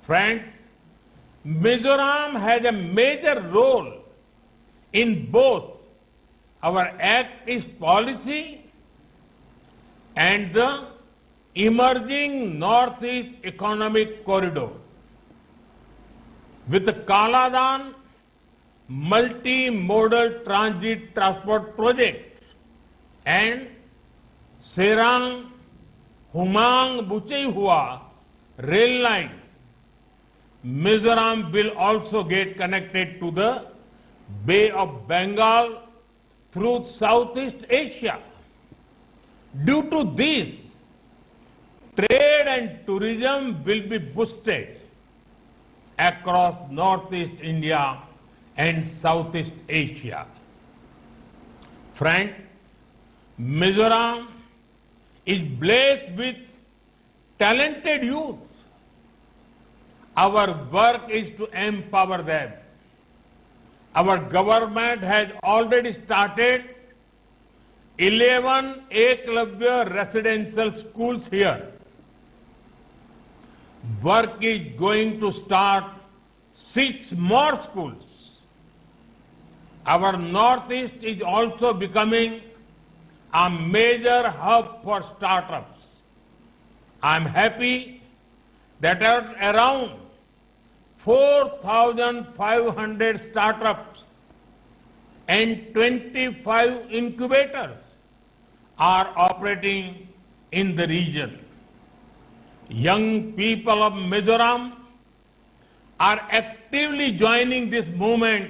Friends, Mizoram has a major role in both our Act East policy and the emerging Northeast economic corridor. With the Kaladan multimodal transit transport project and Serang Humang Bucheihua rail line, Mizoram will also get connected to the Bay of Bengal through Southeast Asia. Due to this, trade and tourism will be boosted across Northeast India and Southeast Asia. Friend, Mizoram is blessed with talented youth. Our work is to empower them. Our government has already started eleven Eklavya residential schools here. Work is going to start six more schools. Our Northeast is also becoming a major hub for startups. I am happy that at around four thousand five hundred startups and twenty-five incubators are operating in the region. Young people of Mizoram are actively joining this movement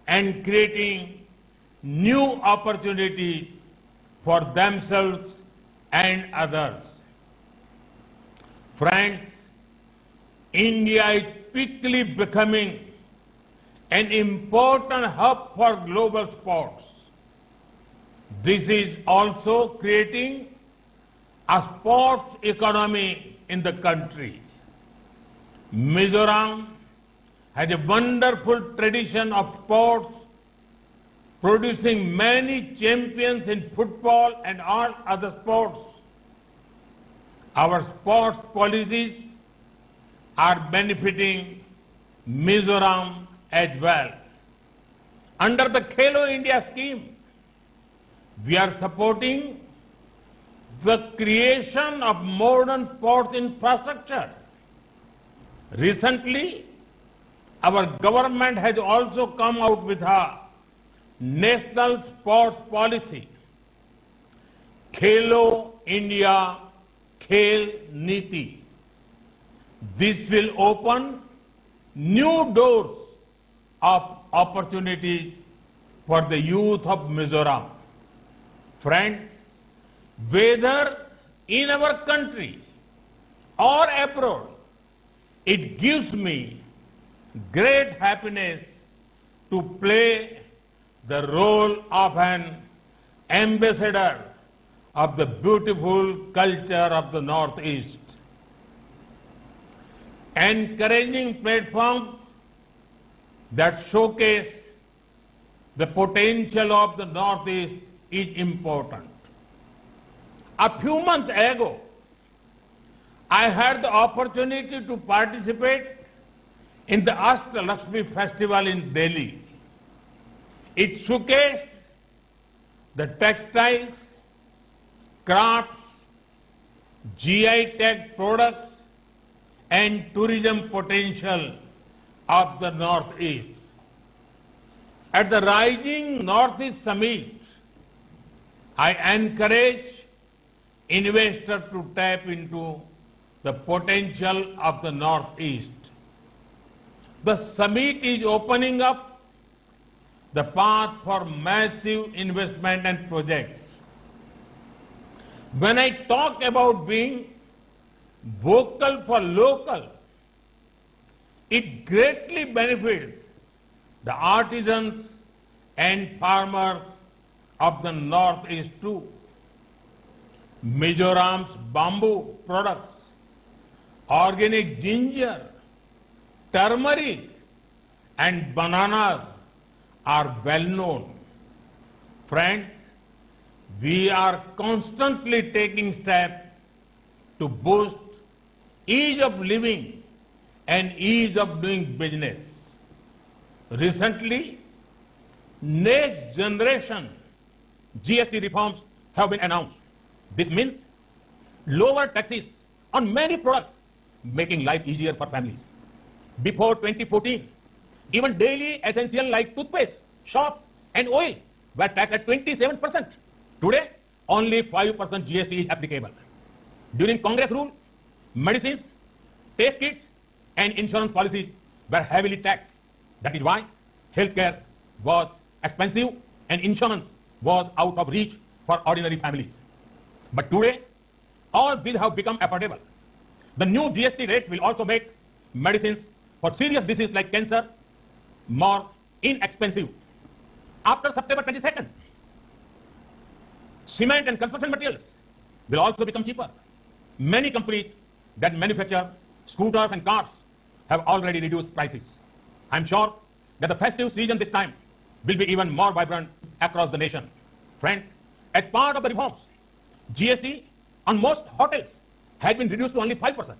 and creating new opportunities for themselves and others. Friends, India is quickly becoming an important hub for global sports. This is also creating a sports economy in the country. Mizoram has a wonderful tradition of sports, producing many champions in football and all other sports. Our sports policies are benefiting Mizoram as well. Under the Khelo India scheme, we are supporting the creation of modern sports infrastructure. Recently, our government has also come out with a national sports policy, Khelo India Khel Niti. This will open new doors of opportunities for the youth of Mizoram. Friends, whether in our country or abroad, it gives me great happiness to play the role of an ambassador of the beautiful culture of the Northeast. Encouraging platforms that showcase the potential of the Northeast is important. A few months ago, I had the opportunity to participate in the Ashtalakshmi festival in Delhi. It showcased the textiles, crafts, G I tag products, and tourism potential of the Northeast. At the Rising Northeast Summit, I encourage investors to tap into the potential of the Northeast. The summit is opening up the path for massive investment and projects. When I talk about being vocal for local, it greatly benefits the artisans and farmers of the Northeast too. Mizoram's bamboo products, organic ginger, turmeric, and bananas are well known. Friends, we are constantly taking steps to boost ease of living and ease of doing business. Recently, next generation G S T reforms have been announced. This means lower taxes on many products, making life easier for families. Before twenty fourteen, even daily essential like toothpaste, soap, and oil were taxed at twenty-seven percent. Today, only five percent G S T is applicable. During Congress rule, medicines, test kits, and insurance policies were heavily taxed. That is why healthcare was expensive and insurance was out of reach for ordinary families. But today, all these have become affordable. The new G S T rates will also make medicines for serious diseases like cancer more inexpensive. After September twenty-second, cement and construction materials will also become cheaper. Many companies that manufacture scooters and cars have already reduced prices. I'm sure that the festive season this time will be even more vibrant across the nation. Friends, as part of the reforms, G S T on most hotels has been reduced to only five percent.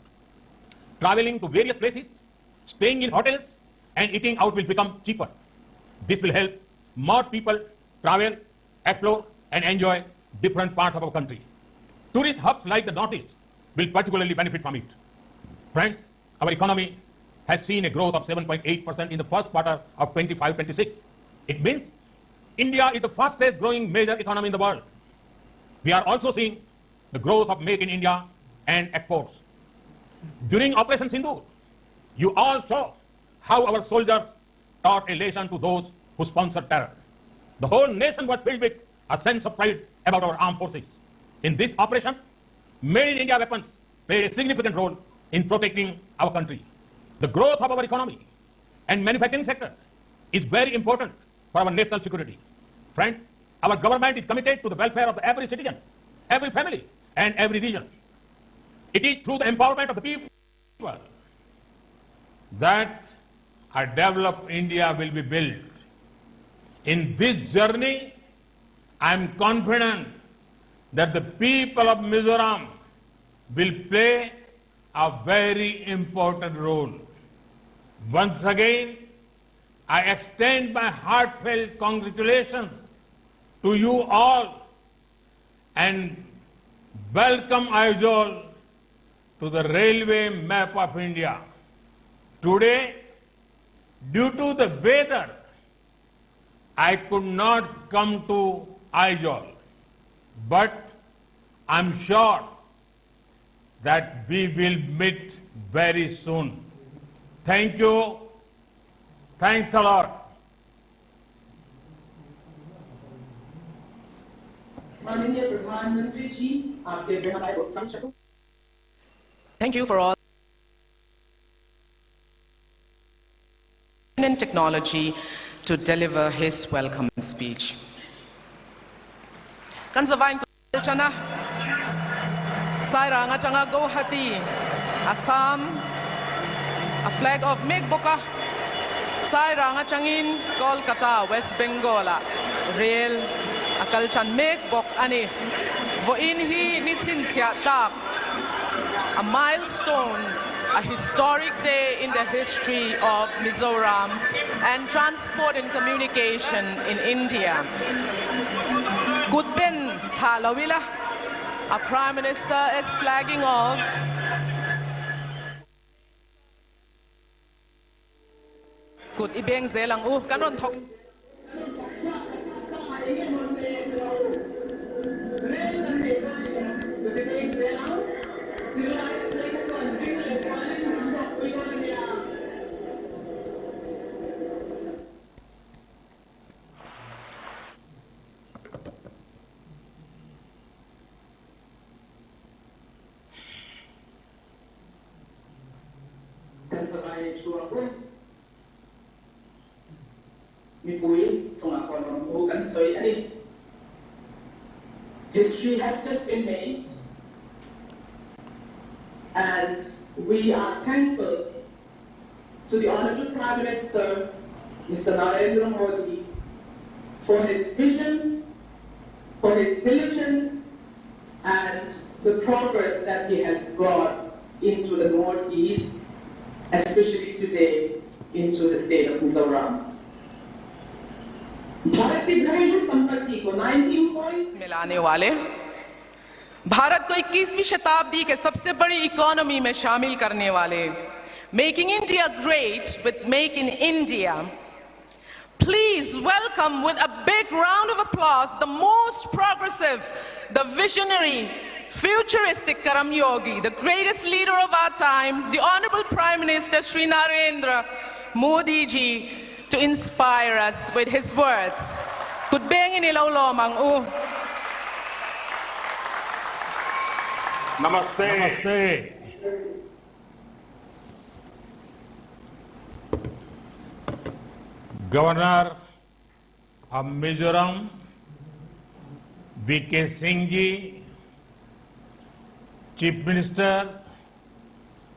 Traveling to various places, staying in hotels, and eating out will become cheaper. This will help more people travel, explore, and enjoy different parts of our country. Tourist hubs like the Northeast will particularly benefit from it. Friends, our economy has seen a growth of seven point eight percent in the first quarter of twenty-five twenty-six. It means India is the fastest growing major economy in the world. We are also seeing the growth of Make in India and exports. During Operation Sindoor, you all saw how our soldiers taught a lesson to those who sponsored terror. The whole nation was filled with a sense of pride about our armed forces. In this operation, Made in India weapons played a significant role in protecting our country. The growth of our economy and manufacturing sector is very important for our national security. Friends, our government is committed to the welfare of every citizen, every family, and every region. It is through the empowerment of the people that a developed India will be built. In this journey, I am confident that the people of Mizoram will play a very important role. Once again, I extend my heartfelt congratulations to you all and welcome Aizawl to the railway map of India. Today, due to the weather, I could not come to Aizawl, but I'm sure that we will meet very soon. Thank you. Thanks a lot. माननीय प्रधानमंत्री जी, आपके व्यवहार को संक्षेप Thank you for all in technology to deliver his welcome speech. Kan zavain chana Sairang atanga Guwahati, Assam, a flag of Mekboka, Sairang atangin Kolkata, West Bengal a rail a kalchan Mekbok ani. Vo in hi ni chin chiat tak a milestone, a historic day in the history of Mizoram and transport and communication in India. Kutben Thalawila, a Prime Minister is flagging off. Kut ibeng zelang u kanon thok. Sabai Chuabu. Mipui, Sunga Kono, Mukan Soy Ani. History has just been made, and we are thankful to the Honorable Prime Minister, Mister Narendra Modi, for his vision, for his diligence, and the progress that he has brought into the Northeast, especially today into the state of Mizoram. Bharat की घरेलू संपत्ति को नाइनटीन पॉइंट्स में लाने वाले, भारत को इक्कीसवीं शताब्दी के सबसे बड़ी इकोनॉमी में शामिल करने वाले, Making India Great with Make in India. Please welcome with a big round of applause the most progressive, the visionary, futuristic Karam Yogi, the greatest leader of our time, the Honorable Prime Minister Shri Narendra Modi ji, to inspire us with his words. Kutbeng ini lau lomang u. नमस्ते। नमस्ते। Governor of Mizoram, V K Singh ji, Chief Minister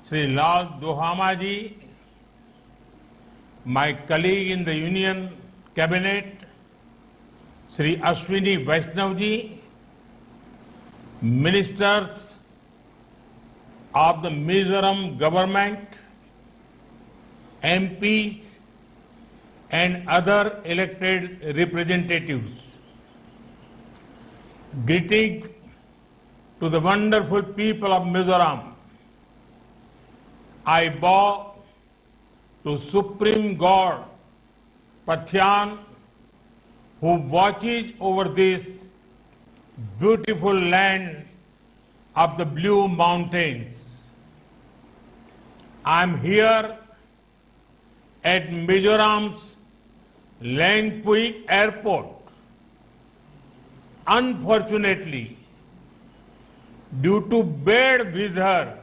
Shri Lal Duhama ji, my colleague in the Union Cabinet, Shri Ashwini Vaishnaw ji, ministers of the Mizoram government, M Ps, and other elected representatives. Greeting to the wonderful people of Mizoram. I bow to Supreme God Pathian, who watches over this beautiful land of the Blue Mountains. I am here at Mizoram's Lengpui Airport. Unfortunately, due to bad weather,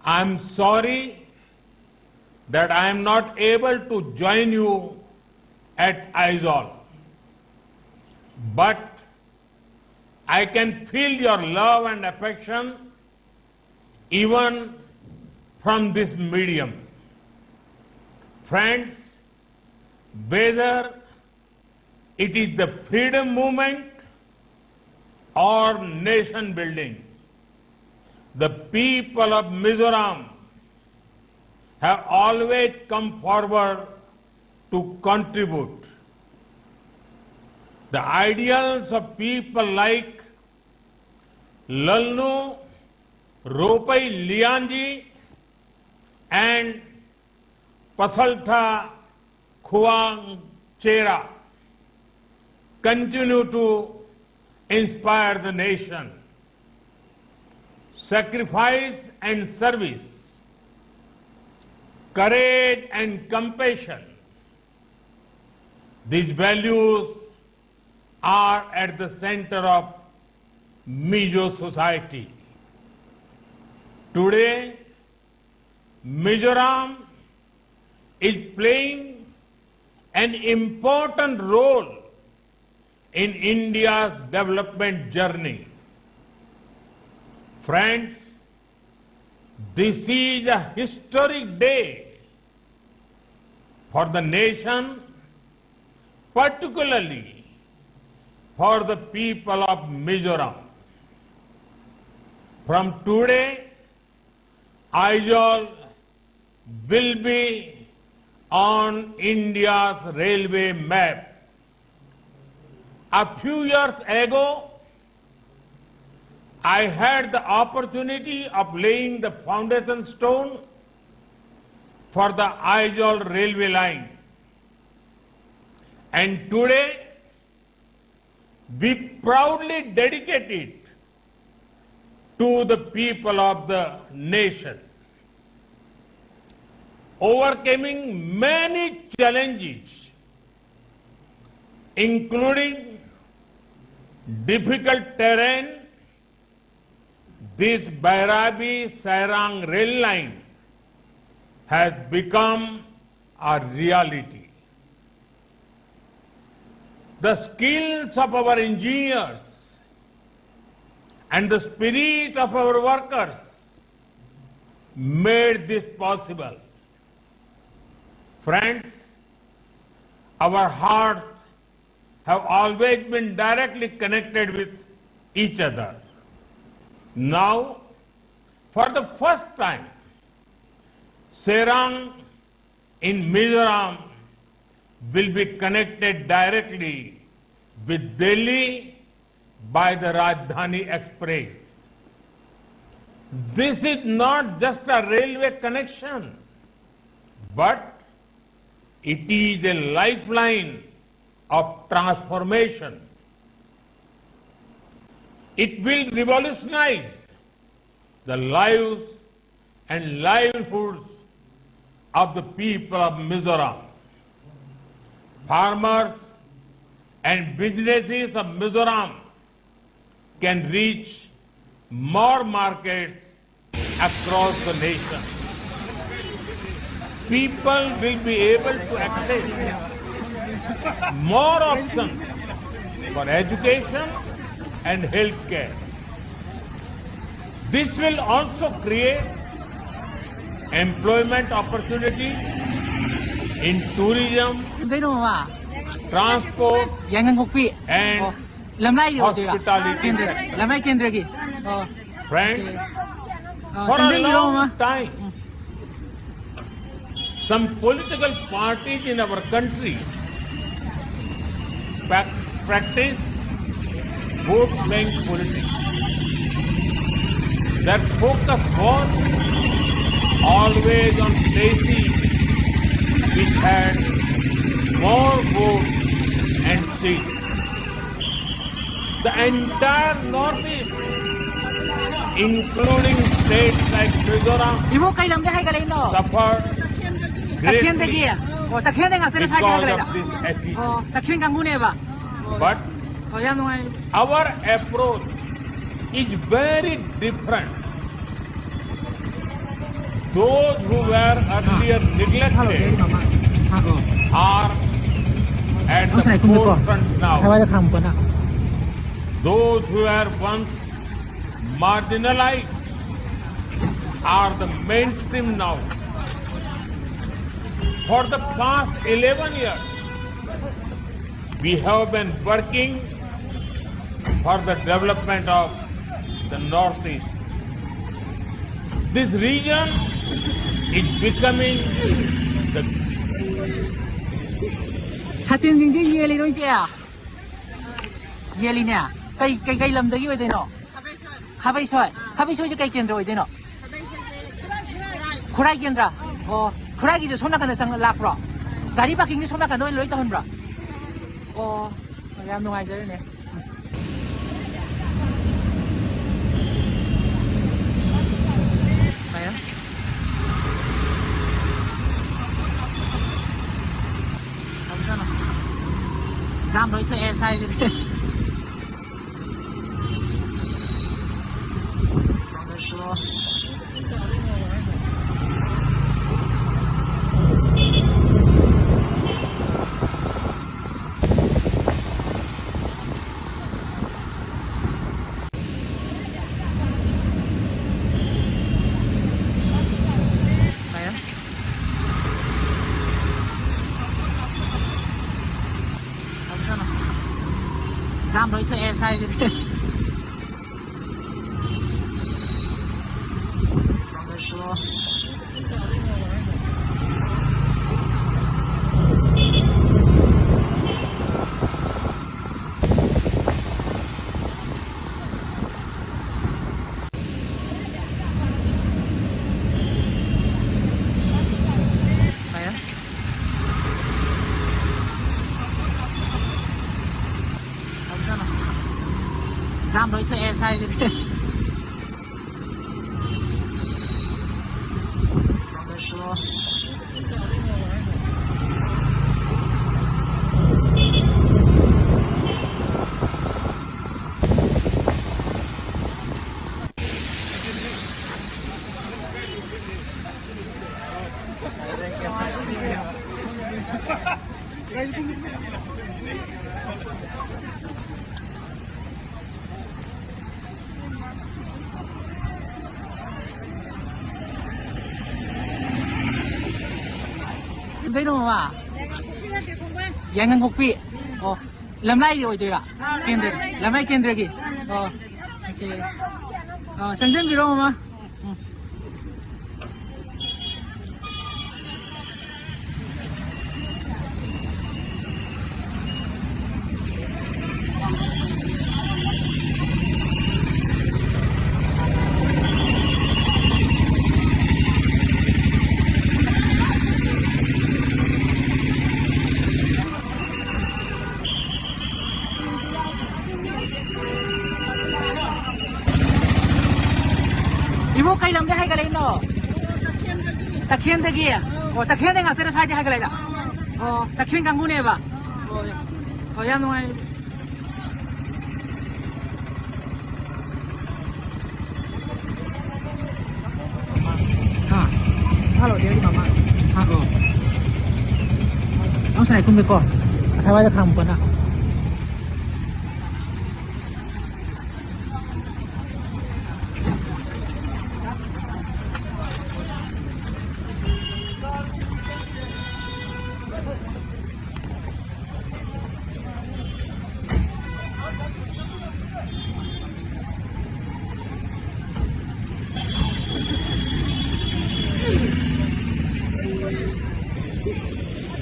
I'm sorry that I am not able to join you at Aizawl, but I can feel your love and affection even from this medium. Friends, whether it is the freedom movement or nation building, the people of Mizoram have always come forward to contribute. The ideals of people like Lalnu Ropai Lianji and Pasaltha Khuang Chera continue to inspire the nation. Sacrifice and service, courage and compassion, these values are at the center of Mizo society. Today, Mizoram is playing an important role in India's development journey. Friends, this is a historic day for the nation, particularly for the people of Mizoram. From today, Aizawl will be on India's railway map. A few years ago, I had the opportunity of laying the foundation stone for the Aizawl railway line. And today, we proudly dedicate it to the people of the nation, overcoming many challenges, including difficult terrain, This Bairabi Sairang rail line has become a reality. The skills of our engineers and the spirit of our workers made this possible. Friends, our hearts have always been directly connected with each other. Now, for the first time, Serang in Mizoram will be connected directly with Delhi by the Rajdhani Express. This is not just a railway connection, but it is a lifeline of transformation. It will revolutionize the lives and livelihoods of the people of Mizoram. Farmers and businesses of Mizoram can reach more markets across the nation. People will be able to access more options for education and healthcare. This will also create employment opportunity in tourism, ꯀꯩꯅꯣ ꯃꯃꯥ? transport, Yaingangpokpi. and ꯑꯣ, ꯂꯝꯂꯥꯏ ꯑꯣꯏꯗꯣꯏꯔꯥ? Hospitality ꯀꯦꯟꯗ꯭ꯔ, sector. ꯂꯝꯂꯥꯏ ꯀꯦꯟꯗ꯭ꯔꯒꯤ꯫ ꯑꯣ, Friends, ꯑꯣ, for a ꯆꯪꯁꯤꯟꯕꯤꯔꯣ, ꯃꯃꯥ꯫ long time, some political parties in our country pra- practice vote bank politics that focus was always on places which had more votes and seats. The entire Northeast, including states like Mizoram, ꯏꯕꯣ, ꯀꯩ ꯂꯝꯗ ꯍꯥꯏꯒꯠꯂꯛꯏꯅꯣ? suffered ꯇꯈꯦꯟꯗꯒꯤ꯫ greatly ꯑꯣ, ꯇꯈꯦꯜꯗ ꯉꯥꯛꯇꯅ ꯁ꯭ꯋꯥꯏꯗ because ꯍꯥꯏꯒꯠꯂꯛꯏꯔꯥ? Of this attitude. ꯑꯣ, ꯇꯈꯦꯜ ꯀꯥꯡꯕꯨꯅꯦꯕ꯫ But ꯑꯣ, ꯌꯥꯝ ꯅꯨꯡꯉꯥꯏ꯫ Our approach is very different. Those who were earlier neglected are at the forefront now. Those who were once marginalized are the mainstream now. For the past eleven years, we have been working for the development of the Northeast. This region is becoming the ꯁꯥꯇꯤꯟꯁꯤꯡꯁꯦ ꯌꯦꯜꯂꯤꯔꯣ, ꯏꯆꯦ? ꯌꯦꯜꯂꯤꯅꯦ꯫ ꯀꯩ, ꯀꯩ, ꯀꯩ ꯂꯝꯗꯒꯤ ꯑꯣꯏꯗꯣꯏꯅꯣ? ꯈꯥꯕꯩꯁꯣꯏ꯫ ꯈꯥꯕꯩꯁꯣꯏꯁꯦ ꯀꯩ ꯀꯦꯟꯗ꯭ꯔ ꯑꯣꯏꯗꯣꯏꯅꯣ? ꯈꯥꯕꯩꯁꯣꯏꯁꯦ ꯈꯨꯔꯥꯏ꯫ ꯈꯨꯔꯥꯏ ꯀꯦꯟꯗ꯭ꯔ? ꯑꯣ, ꯈꯨꯔꯥꯏꯒꯤꯁꯦ ꯁꯣꯝ ꯅꯥꯀꯟꯗ ꯆꯪ-, ꯂꯥꯛꯄ꯭ꯔꯣ? ꯒꯥꯔꯤ ꯄꯥꯔꯀꯤꯡꯁꯦ ꯁꯣꯝ ꯅꯥꯀꯟꯗ ꯑꯣꯏꯅ ꯂꯣꯏ ꯇꯧꯍꯟꯕ꯭ꯔꯣ? ꯑꯣ, ꯌꯥꯝ ꯅꯨꯡꯉꯥꯏꯖꯔꯦꯅꯦ꯫ ꯀꯩ? ꯇꯧꯖꯅꯨ꯫ ꯖꯥꯝ ꯂꯣꯏ ꯊꯣꯛꯑꯦ ꯁ꯭ꯋꯥꯏꯁꯤꯗꯤ꯫ ꯖꯥꯝ ꯂꯣꯏ ꯊꯣꯛꯑꯦ ꯁ꯭ꯋꯥꯏꯁꯤꯗꯤ꯫ ꯖꯥꯝ ꯂꯣꯏ ꯊꯣꯛꯑꯦ ꯁ꯭ꯋꯥꯏꯁꯤꯗꯤ꯫ ꯀꯩꯅꯣ ꯃꯃꯥ? ꯌꯥꯏꯉꯪꯄꯣꯛꯄꯤ꯫ ꯑꯣ, ꯂꯝꯂꯥꯏꯒꯤ ꯑꯣꯏꯗꯣꯏꯔꯥ? ꯀꯦꯟꯗ꯭ꯔ, ꯂꯝꯂꯥꯏ ꯀꯦꯟꯗ꯭ꯔꯒꯤ? ꯑꯣ, ꯑꯣꯀꯦ꯫ ꯑꯣ, ꯆꯪꯁꯤꯟꯕꯤꯔꯣ ꯃꯃꯥ꯫ ꯎꯝ꯫ ꯏꯕꯣ, ꯀꯩ ꯂꯝꯗꯩ ꯍꯥꯏꯒꯠꯂꯛꯏꯅꯣ? ꯇꯈꯦꯟꯗꯒꯤ꯫ ꯑꯣ, ꯇꯈꯦꯟꯗꯩ ꯉꯥꯛꯇꯔ ꯁ꯭ꯋꯥꯏꯗꯩ ꯍꯥꯏꯒꯠꯂꯛꯏꯔꯥ? ꯑꯣ, ꯇꯈꯦꯟ ꯀꯥꯡꯕꯨꯅꯦꯕ꯫ ꯑꯣ, ꯍꯣꯏ, ꯌꯥꯝ ꯅꯨꯡꯉꯥꯏ꯫ ꯍꯥ? ꯍꯜꯂꯣ, ꯗꯦꯕꯤ ꯃꯃꯥ꯫ ꯍꯥ, ꯑꯣ꯫ ꯅꯪ ꯁꯥꯏ ꯀꯨꯝꯒꯦꯀꯣ꯫ ꯉꯁꯥꯏ ꯋꯥꯏꯗ ꯈꯥꯝꯃꯨꯀꯣ ꯅꯪ꯫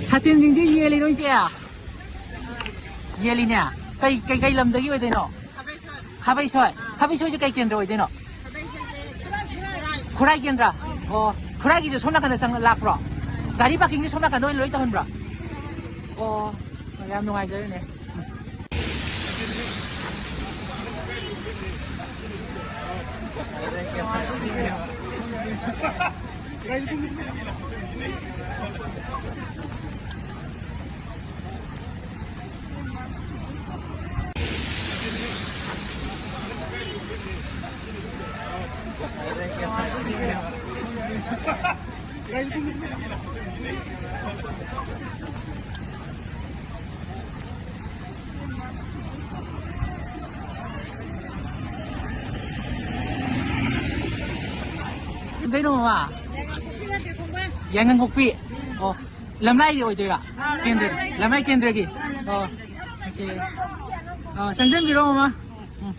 ꯁꯥꯇꯤꯟꯁꯤꯡꯁꯦ ꯌꯦꯜꯂꯤꯔꯣ, ꯏꯆꯦ? ꯌꯦꯜꯂꯤꯅꯦ꯫ ꯀꯩ, ꯀꯩ, ꯀꯩ ꯂꯝꯗꯒꯤ ꯑꯣꯏꯗꯣꯏꯅꯣ? ꯈꯥꯕꯩꯁꯣꯏ꯫ ꯈꯥꯕꯩꯁꯣꯏꯁꯦ ꯀꯩ ꯀꯦꯟꯗ꯭ꯔ ꯑꯣꯏꯗꯣꯏꯅꯣ? ꯈꯨꯔꯥꯏ ꯀꯦꯟꯗ꯭ꯔ? ꯑꯣ, ꯈꯨꯔꯥꯏꯒꯤꯁꯦ ꯁꯣꯝ ꯅꯥꯀꯟꯗ ꯆꯪ-, ꯂꯥꯛꯄ꯭ꯔꯣ? ꯒꯥꯔꯤ ꯄꯥꯔꯀꯤꯡꯁꯦ ꯁꯣꯝ ꯅꯥꯀꯟꯗ ꯑꯣꯏꯅ ꯂꯣꯏ ꯇꯧꯍꯟꯕ꯭ꯔꯣ? ꯑꯣ, ꯌꯥꯝ ꯅꯨꯡꯉꯥꯏꯖꯔꯦꯅꯦ꯫ ꯀꯩꯅꯣ ꯃꯃꯥ? ꯌꯥꯏꯉꯪꯄꯣꯛꯄꯤ꯫ ꯑꯣ꯫ ꯂꯝꯂꯥꯏꯒꯤ ꯑꯣꯏꯗꯣꯏꯔꯥ? ꯀꯦꯟꯗ꯭ꯔ, ꯂꯝꯂꯥꯏ ꯀꯦꯟꯗ꯭ꯔꯒꯤ? ꯑꯣ, ꯑꯣꯀꯦ꯫ ꯑꯣ, ꯆꯪꯁꯤꯟꯕꯤꯔꯣ, ꯃꯃꯥ꯫ ꯎꯝ꯫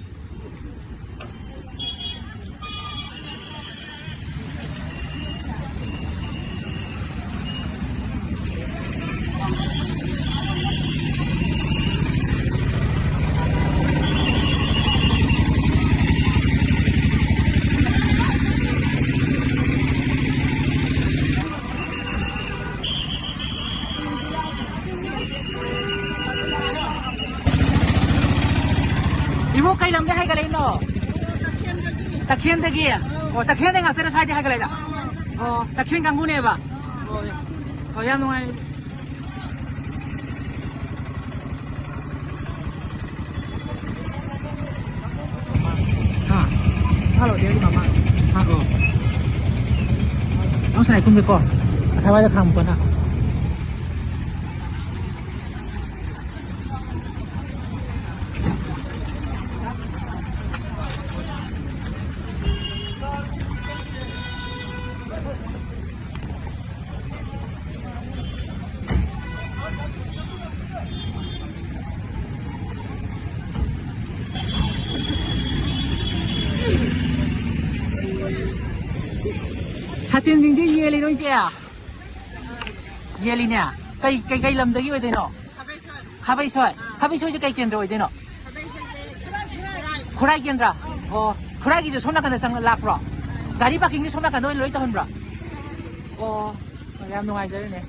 ꯏꯕꯣ, ꯀꯩ ꯂꯝꯗꯩ ꯍꯥꯏꯒꯠꯂꯛꯏꯅꯣ? ꯇꯈꯦꯟꯗꯒꯤ? ꯑꯣ, ꯇꯈꯦꯟꯗꯩ ꯉꯥꯛꯇꯔ ꯁ꯭ꯋꯥꯏꯗꯩ ꯍꯥꯏꯒꯠꯂꯛꯏꯔꯥ? ꯑꯣ, ꯇꯈꯦꯟ ꯀꯥꯡꯕꯨꯅꯦꯕ? ꯑꯣ, ꯍꯣꯏ, ꯌꯥꯝ ꯅꯨꯡꯉꯥꯏ꯫ ꯍꯥ? ꯍꯜꯂꯣ, ꯗꯦꯕꯒꯤ ꯃꯃꯥ꯫ ꯍꯥ, ꯑꯣ꯫ ꯅꯪ ꯁꯥꯏ ꯀꯨꯝꯒꯦꯀꯣ꯫ ꯑꯁꯥꯋꯥꯏꯗ ꯈꯥꯝꯃꯨꯀꯣ ꯅꯪ꯫ ꯁꯥꯇꯤꯟꯁꯤꯡꯗꯤ ꯌꯦꯜꯂꯤꯔꯣ, ꯏꯆꯦ? ꯌꯦꯜꯂꯤꯅꯦ꯫ ꯀꯩ, ꯀꯩ, ꯀꯩ ꯂꯝꯗꯒꯤ ꯑꯣꯏꯗꯣꯏꯅꯣ? ꯈꯥꯕꯩꯁꯣꯏ꯫ ꯈꯥꯕꯩꯁꯣꯏꯁꯦ ꯀꯩ ꯀꯦꯟꯗ꯭ꯔ ꯑꯣꯏꯗꯣꯏꯅꯣ? ꯈꯨꯔꯥꯏ ꯀꯦꯟꯗ꯭ꯔ? ꯑꯣ, ꯈꯨꯔꯥꯏꯒꯤꯁꯨ ꯁꯣꯝ ꯅꯥꯀꯟꯗ ꯆꯪ-, ꯂꯥꯛꯄ꯭ꯔꯣ? ꯒꯥꯔꯤ ꯄꯥꯔꯀꯤꯡꯁꯦ ꯁꯣꯝ ꯅꯥꯀꯟꯗ ꯑꯣꯏꯅ ꯂꯣꯏ ꯇꯧꯍꯟꯕ꯭ꯔꯣ? ꯑꯣ, ꯌꯥꯝ ꯅꯨꯡꯉꯥꯏꯖꯔꯦꯅꯦ꯫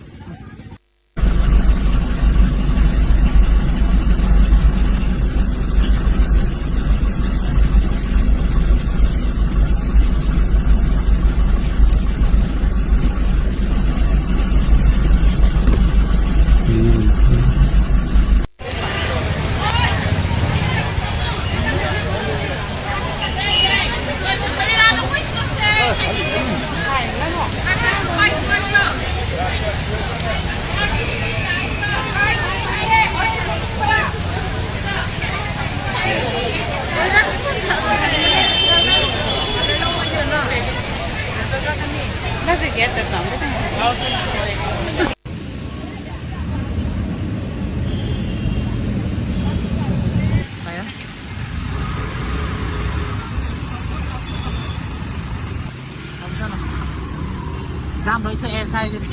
ꯂꯣꯏꯊꯣꯛꯑꯦ ꯁ꯭ꯋꯥꯏꯁꯤꯗꯤ꯫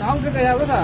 ꯆꯥꯎꯗ꯭ꯔꯦ ꯀꯌꯥ ꯍꯥꯏꯕꯗ?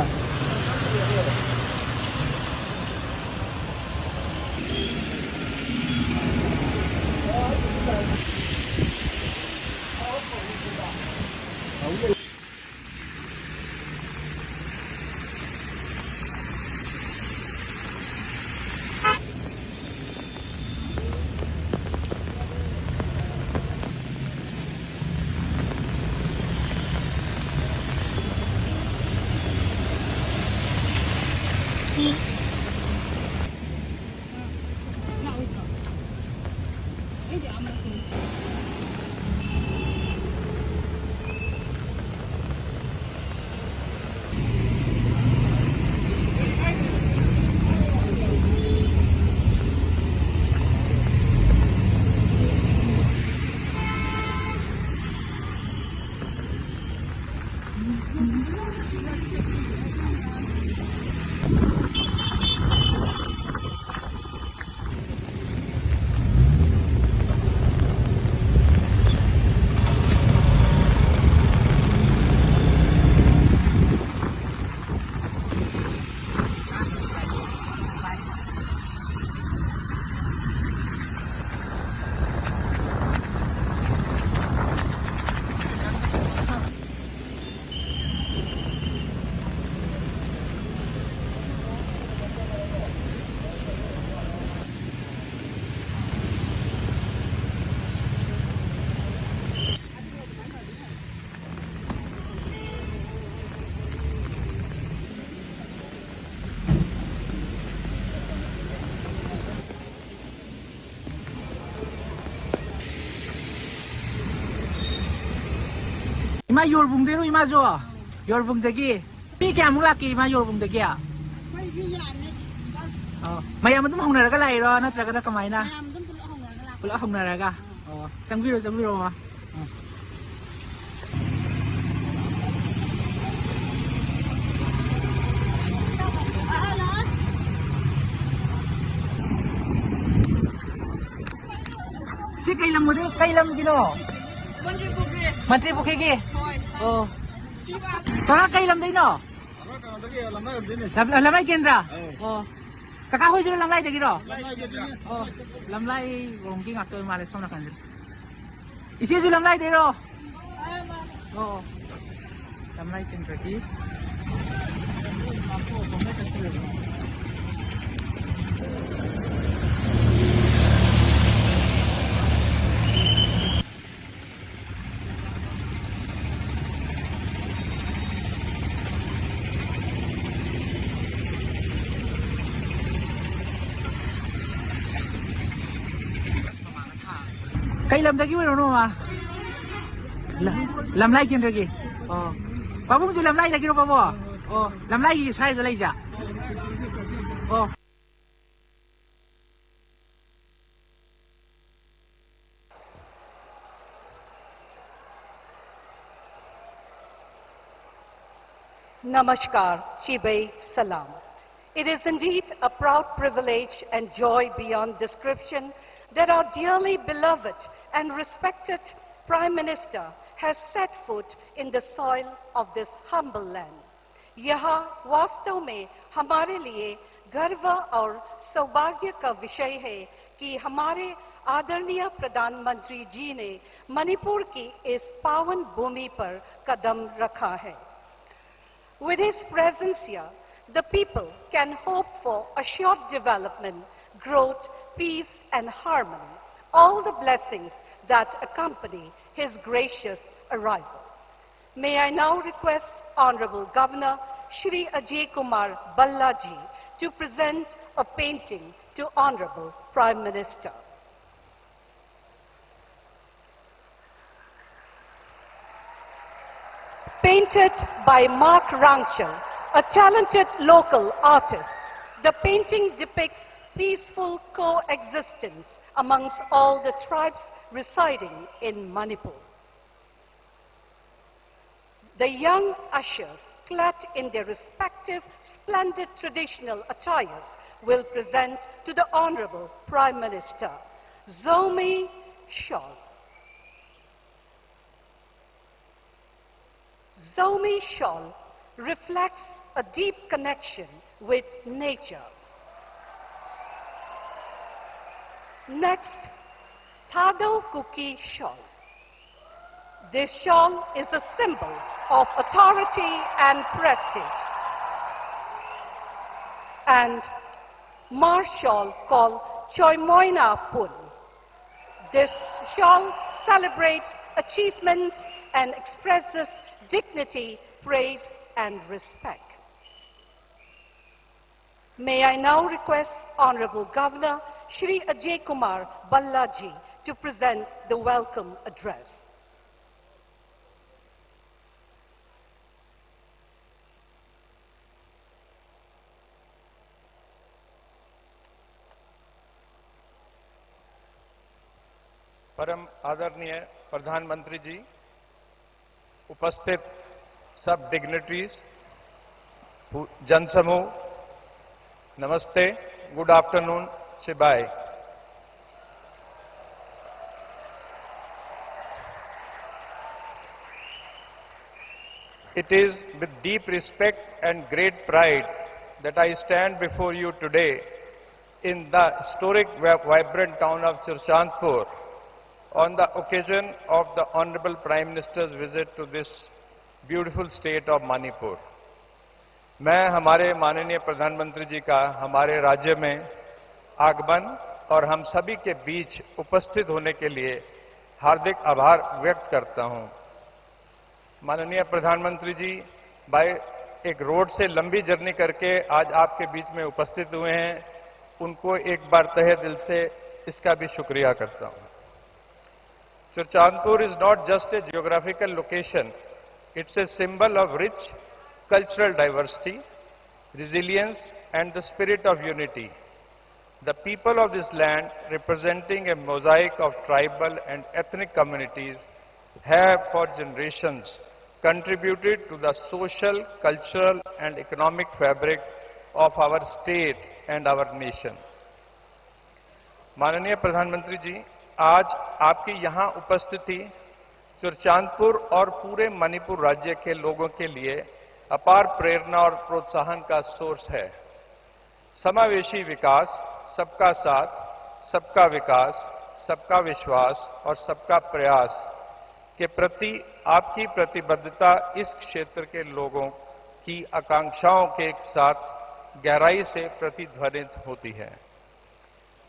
ꯏꯃꯥ ꯌꯣꯔꯕꯨꯡꯗꯩꯔꯣ ꯏꯃꯥꯁꯨ? ꯌꯣꯔꯕꯨꯡꯗꯒꯤ꯫ ꯃꯤ ꯀꯌꯥꯃꯨꯛ ꯂꯥꯛꯀꯦ ꯏꯃꯥ ꯌꯣꯔꯕꯨꯡꯗꯒꯤ? ꯑꯩꯈꯣꯏ ꯃꯤ ꯌꯥꯝꯃꯦ꯫ ꯑꯣ, ꯃꯌꯥꯝ ꯑꯗꯨꯝ ꯍꯧꯅꯔꯒ ꯂꯥꯛꯏꯔꯣ ꯅꯠꯇ꯭ꯔꯒꯅ ꯀꯃꯥꯏꯅ? ꯃꯌꯥꯝ ꯑꯗꯨꯝ ꯄꯨꯂꯞ ꯍꯧꯅꯔꯒ ꯂꯥꯛꯄ꯫ ꯄꯨꯂꯞ ꯍꯧꯅꯔꯒ? ꯑꯣ, ꯆꯪꯕꯤꯔꯣ, ꯆꯪꯕꯤꯔꯣ, ꯃꯃꯥ꯫ ꯑꯣ꯫ ꯁꯤ ꯀꯩ ꯂꯝꯒꯤꯅꯣ? ꯀꯩ ꯂꯝꯒꯤꯅꯣ? ꯃꯟꯇ꯭ꯔꯤ ꯄꯨꯈ꯭ꯔꯤ꯫ ꯃꯟꯇ꯭ꯔꯤ ꯄꯨꯈ꯭ꯔꯤꯒꯤ? ꯍꯣꯏ꯫ ꯑꯣ꯫ ꯁꯤ ꯕꯥ- ꯀꯀꯥ ꯀꯩ ꯂꯝꯗꯩꯅꯣ? ꯀꯩꯅꯣꯗꯒꯤ ꯂꯝꯂꯥꯏꯔꯣꯝꯗꯩꯅꯦ꯫ ꯂꯝ-, ꯂꯝꯂꯥꯏ ꯀꯦꯟꯗ꯭ꯔꯥ? ꯑꯧ꯫ ꯑꯣ꯫ ꯀꯀꯥ ꯍꯣꯏꯁꯨ ꯂꯝꯂꯥꯏꯗꯒꯤꯔꯣ? ꯂꯝꯂꯥꯏꯗꯒꯤꯅꯦ꯫ ꯑꯣ꯫ ꯂꯝꯂꯥꯏꯔꯣꯝꯒꯤ ꯉꯥꯛꯇ ꯑꯣꯏ ꯃꯥꯜꯂꯦ ꯁꯣꯝ ꯅꯥꯀꯟꯁꯦ꯫ ꯏꯆꯦꯁꯨ ꯂꯝꯂꯥꯏꯗꯩꯔꯣ? ꯑꯣ꯫ ꯂꯝꯂꯥꯏ ꯀꯦꯟꯗ꯭ꯔꯒꯤ꯫ ꯀꯩ ꯂꯝꯗꯒꯤ ꯑꯣꯏꯔꯣꯅꯣ, ꯃꯃꯥ? ꯂ-, ꯂꯝꯂꯥꯏ ꯀꯦꯟꯗ꯭ꯔꯒꯤ꯫ ꯑꯣ꯫ ꯄꯥꯕꯨꯡꯁꯨ ꯂꯝꯂꯥꯏꯗꯒꯤꯔꯣ, ꯄꯥꯕꯨꯡ? ꯑꯣ, ꯂꯝꯂꯥꯏꯒꯤ ꯁ꯭ꯋꯥꯏꯗ ꯂꯩꯖꯥ? ꯑꯣ꯫ Namaskar, Chibai Salam. It is indeed a proud privilege and joy beyond description that our dearly beloved and respected Prime Minister has set foot in the soil of this humble land. यह वास्तव में हमारे लिए गर्व और सौभाग्य का विषय है कि हमारे आदरणीय प्रधानमंत्री जी ने मणिपुर की इस पावन भूमि पर कदम रखा है। With his presence here, the people can hope for assured development, growth, peace, and harmony, all the blessings that accompany his gracious arrival. May I now request Honorable Governor Shri Ajay Kumar Bhalla ji to present a painting to Honorable Prime Minister. Painted by Mark Rangchal, a talented local artist, the painting depicts peaceful coexistence amongst all the tribes residing in Manipur. The young ushers, clad in their respective splendid traditional attires, will present to the Honorable Prime Minister Zomi Shawl. Zomi Shawl reflects a deep connection with nature. Next, Thado Kuki Shawl. This shawl is a symbol of authority and prestige. And Hmar shawl called Choimoina Pun. This shawl celebrates achievements and expresses dignity, praise, and respect. May I now request Honorable Governor Shri Ajay Kumar Bhallaji to present the welcome address. परम आदरणीय प्रधानमंत्री जी, उपस्थित सब डिग्निटरीज, जनसमूह, नमस्ते, गुड आफ्टरनून, शिबाय। It is with deep respect and great pride that I stand before you today in the historic, vibrant town of Churachandpur on the occasion of the Honorable Prime Minister's visit to this beautiful state of Manipur. मैं हमारे माननीय प्रधानमंत्री जी का हमारे राज्य में आगमन और हम सभी के बीच उपस्थित होने के लिए हार्दिक आभार व्यक्त करता हूं। माननीय प्रधानमंत्री जी बाय एक रोड से लंबी जर्नी करके आज आपके बीच में उपस्थित हुए हैं, उनको एक बार तहे दिल से इसका भी शुक्रिया करता हूं। Churachandpur is not just a geographical location, It's a symbol of rich cultural diversity, resilience, and the spirit of unity. The people of this land, representing a mosaic of tribal and ethnic communities, have for generations contributed to the social, cultural, and economic fabric of our state and our nation. माननीय प्रधानमंत्री जी, आज आपकी यहाँ उपस्थिति चुरचांदपुर और पूरे मणिपुर राज्य के लोगों के लिए अपार प्रेरणा और प्रोत्साहन का सोर्स है। समावेशी विकास, सबका साथ, सबका विकास, सबका विश्वास और सबका प्रयास के प्रति आपकी प्रतिबद्धता इस क्षेत्र के लोगों की आकांक्षाओं के साथ गहराई से प्रतिध्वनित होती है।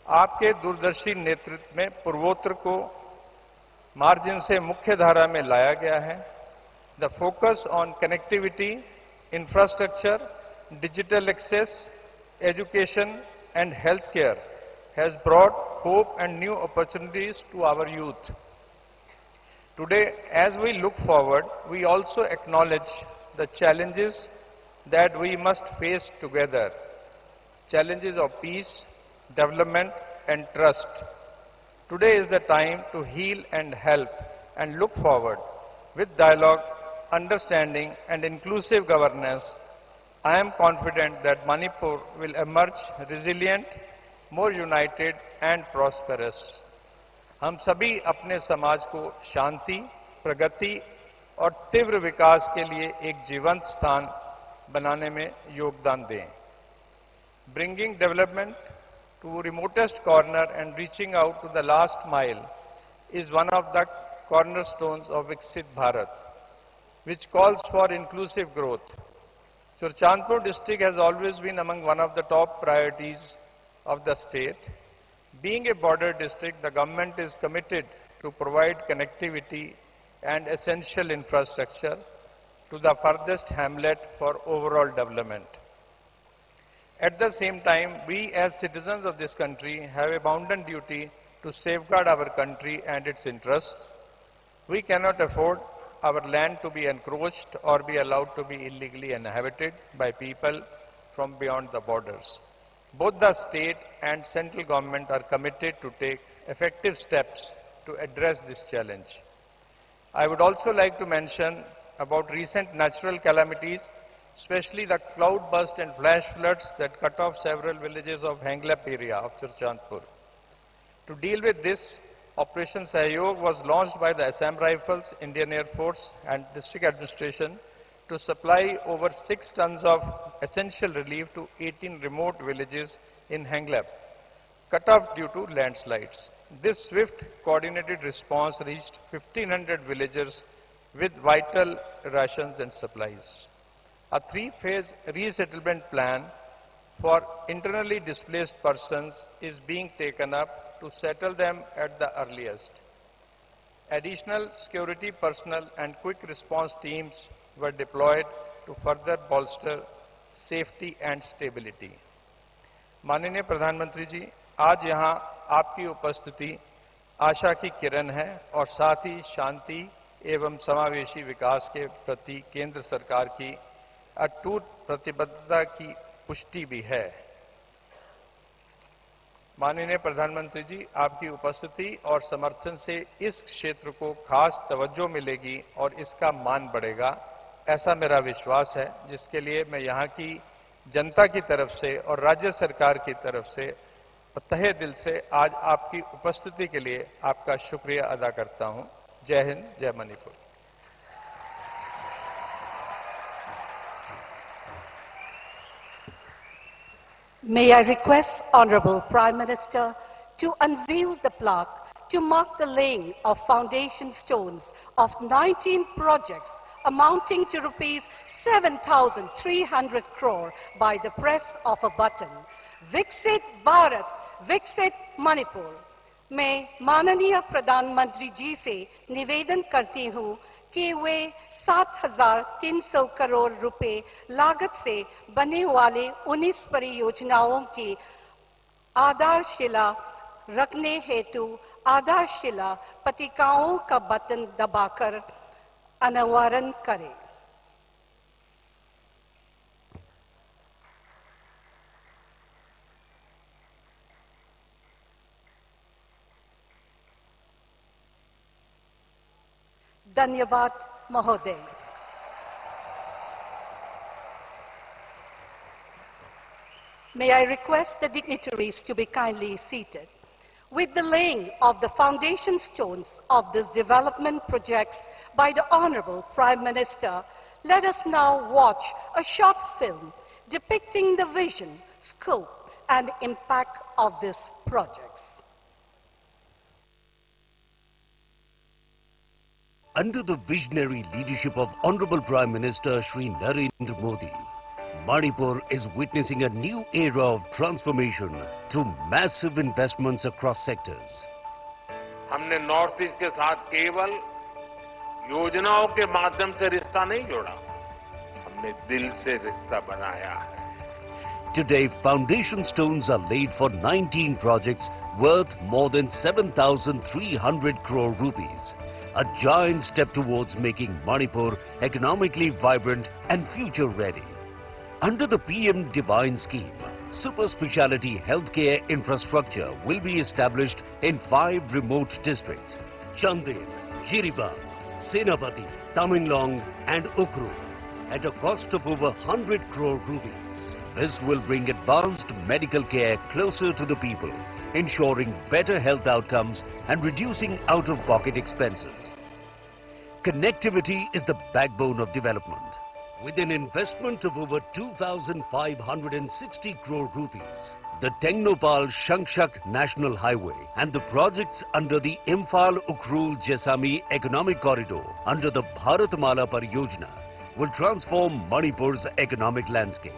आपके दूरदर्शी नेतृत्व में पूर्वोत्तर को मार्जिन से मुख्य धारा में लाया गया है। The focus on connectivity, infrastructure, digital access, education and healthcare has brought hope and new opportunities to our youth. Today, as we look forward, we also acknowledge the challenges that we must face together, challenges of peace, development, and trust. Today is the time to heal and help and look forward. With dialogue, understanding, and inclusive governance, I am confident that Manipur will emerge resilient, more united, and prosperous. हम सभी अपने समाज को शांति, प्रगति और तीव्र विकास के लिए एक जीवंत स्थान बनाने में योगदान दें। Bringing development to remotest corner and reaching out to the last mile is one of the cornerstones of Viksit Bharat, which calls for inclusive growth. Churachandpur district has always been among one of the top priorities of the state. Being a border district, the government is committed to provide connectivity and essential infrastructure to the furthest hamlet for overall development. At the same time, we as citizens of this country have a bounden duty to safeguard our country and its interests. We cannot afford our land to be encroached or be allowed to be illegally inhabited by people from beyond the borders. Both the state and central government are committed to take effective steps to address this challenge. I would also like to mention about recent natural calamities, especially the cloudburst and flash floods that cut off several villages of Henglep area of Churachandpur. To deal with this, Operation Sahyog was launched by the Assam Rifles, Indian Air Force, and district administration to supply over six tons of essential relief to eighteen remote villages in Henglep, cut off due to landslides. This swift, coordinated response reached fifteen hundred villagers with vital rations and supplies. A three phase resettlement plan for internally displaced persons is being taken up to settle them at the earliest. Additional security personnel and quick response teams were deployed to further bolster safety and stability. माननीय प्रधानमंत्री जी, आज यहाँ आपकी उपस्थिति आशा की किरण है और साथ ही शांति एवं समावेशी विकास के प्रति केंद्र सरकार की अटूट प्रतिबद्धता की पुष्टि भी है। माननीय प्रधानमंत्री जी, आपकी उपस्थिति और समर्थन से इस क्षेत्र को खास तवज्जो मिलेगी और इसका मान बढ़ेगा, ऐसा मेरा विश्वास है, जिसके लिए मैं यहाँ की जनता की तरफ से और राज्य सरकार की तरफ से तहे दिल से आज आपकी उपस्थिति के लिए आपका शुक्रिया अदा करता हूँ। जय हिंद, जय Manipur. May I request Honorable Prime Minister to unveil the plaque to mark the laying of foundation stones of nineteen projects amounting to rupees seven thousand three hundred crore by the press of a button. Viksit Bharat, Viksit Manipur. मैं माननीय प्रधानमंत्री जी से निवेदन करती हूँ कि वे सात हजार तीन सौ करोड़ रुपए लागत से बनने वाले उन्नीस परियोजनाओं की आधारशिला रखने हेतु आधारशिला पत्रिकाओं का बटन दबाकर अनावरण करें। धन्यवाद महोदय। May I request the dignitaries to be kindly seated? With the laying of the foundation stones of these development projects by the Honorable Prime Minister, let us now watch a short film depicting the vision, scope and impact of these projects. Under the visionary leadership of Honorable Prime Minister Shri Narendra Modi, Manipur is witnessing a new era of transformation through massive investments across sectors. हमने नॉर्थ ईस्ट के साथ केवल योजनाओं के माध्यम से रिश्ता नहीं जोड़ा, हमने दिल से रिश्ता बनाया है। Today, foundation stones are laid for nineteen projects worth more than seven thousand three hundred crore rupees, a giant step towards making Manipur economically vibrant and future ready. Under the P M Divine scheme, super speciality healthcare infrastructure will be established in five remote districts: Chandel, Jiribam, Senapati, Tamenglong, and Ukhrul at a cost of over one hundred crore rupees. This will bring advanced medical care closer to the people, ensuring better health outcomes and reducing out-of-pocket expenses. Connectivity is the backbone of development. With an investment of over two thousand five hundred and sixty crore rupees, the Tengnoupal Shangshak National Highway and the projects under the Imphal Ukhrul Jessami Economic Corridor under the Bharatmala Pariyojana will transform Manipur's economic landscape.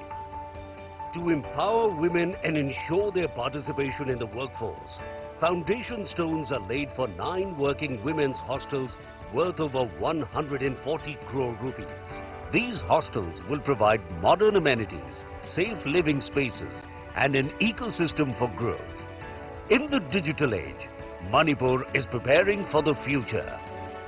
To empower women and ensure their participation in the workforce, foundation stones are laid for nine working women's hostels worth over one hundred and forty crore rupees. These hostels will provide modern amenities, safe living spaces, and an ecosystem for growth. In the digital age, Manipur is preparing for the future.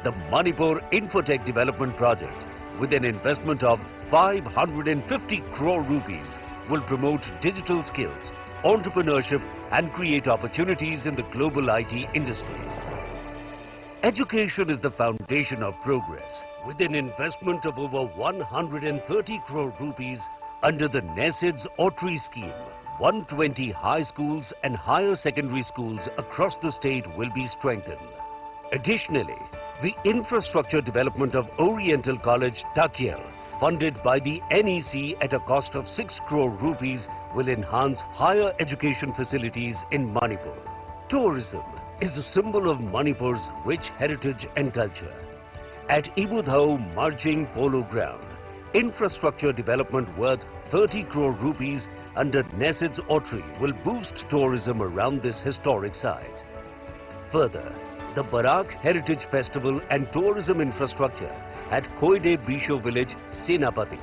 The Manipur Infotech Development Project, with an investment of five hundred fifty crore rupees, will promote digital skills, entrepreneurship, and create opportunities in the global I T industry. Education is the foundation of progress. With an investment of over one hundred thirty crore rupees under the NESIDS Otri scheme, one twenty high schools and higher secondary schools across the state will be strengthened. Additionally, the infrastructure development of Oriental College Takyel, funded by the NEC at a cost of six crore rupees, will enhance higher education facilities in Manipur. Tourism is a symbol of Manipur's rich heritage and culture. At Ibudhau Marjing Polo Ground, infrastructure development worth thirty crore rupees under NESIDS Otri will boost tourism around this historic site. Further, the Barak Heritage Festival and Tourism Infrastructure at Koide Bisho Village, Senapati,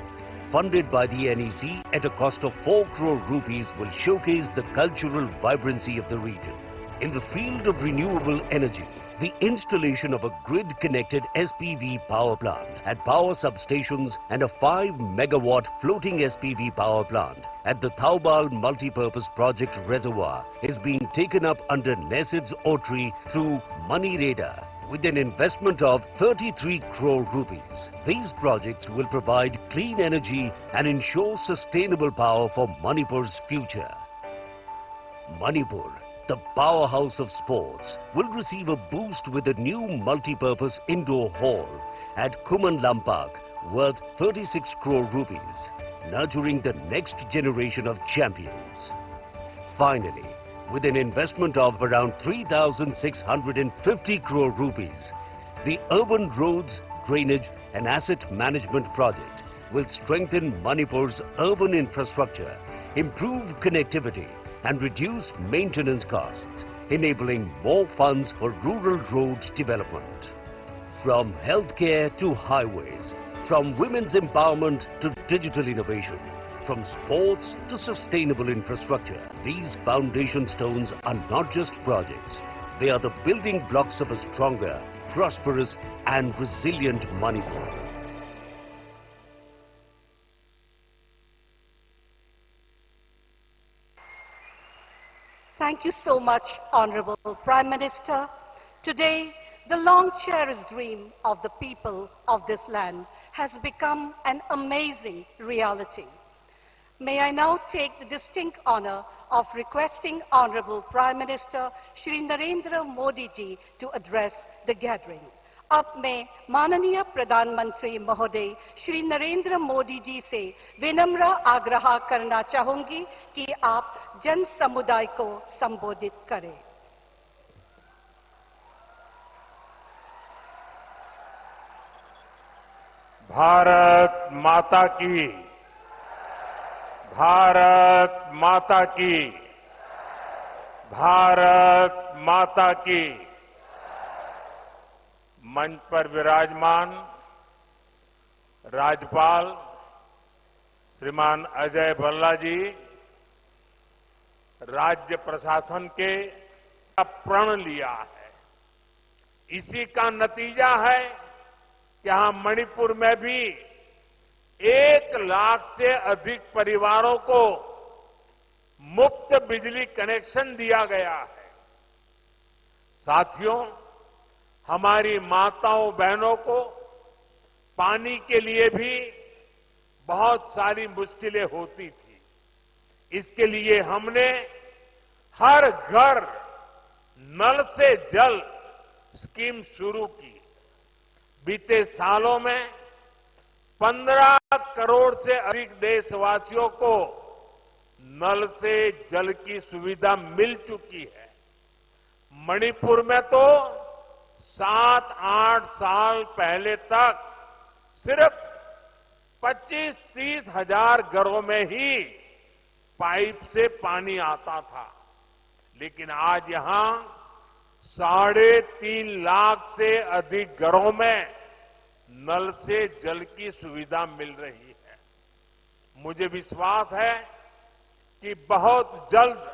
funded by the NEC at a cost of four crore rupees, will showcase the cultural vibrancy of the region. In the field of renewable energy, the installation of a grid-connected S P V power plant at power substations and a five megawatt floating S P V power plant at the Thaubal Multipurpose Project Reservoir is being taken up under NESIDS Otri through MoneyReda. With an investment of thirty-three crore rupees, these projects will provide clean energy and ensure sustainable power for Manipur's future. Manipur, the powerhouse of sports, will receive a boost with a new multi-purpose indoor hall at Khuman Lampak, worth thirty-six crore rupees, nurturing the next generation of champions. Finally, with an investment of around three thousand six hundred fifty crore rupees, the Urban Roads, Drainage and Asset Management Project will strengthen Manipur's urban infrastructure, improve connectivity, and reduce maintenance costs, enabling more funds for rural road development. From healthcare to highways, from women's empowerment to digital innovation, from sports to sustainable infrastructure, these foundation stones are not just projects. They are the building blocks of a stronger, prosperous and resilient Manipur. Thank you so much, Honorable Prime Minister. Today, the long cherished dream of the people of this land has become an amazing reality. May I now take the distinct honor of requesting Honorable Prime Minister Shri Narendra Modi ji to address the gathering. अब मैं माननीय प्रधानमंत्री महोदय श्री नरेंद्र मोदी जी से विनम्र आग्रह करना चाहूंगी कि आप जन समुदाय को संबोधित करें। भारत माता की, भारत माता की, भारत माता की। मंच पर विराजमान राज्यपाल श्रीमान अजय भल्ला जी, राज्य प्रशासन के प्रण लिया है। इसी का नतीजा है कि यहां मणिपुर में भी एक लाख से अधिक परिवारों को मुफ्त बिजली कनेक्शन दिया गया है। साथियों, हमारी माताओं बहनों को पानी के लिए भी बहुत सारी मुश्किलें होती थी। इसके लिए हमने हर घर नल से जल स्कीम शुरू की। बीते सालों में पन्द्रह करोड़ से अधिक देशवासियों को नल से जल की सुविधा मिल चुकी है। मणिपुर में तो सात आठ साल पहले तक सिर्फ पच्चीस तीस हजार घरों में ही पाइप से पानी आता था, लेकिन आज यहां साढ़े तीन लाख से अधिक घरों में नल से जल की सुविधा मिल रही है। मुझे विश्वास है कि बहुत जल्द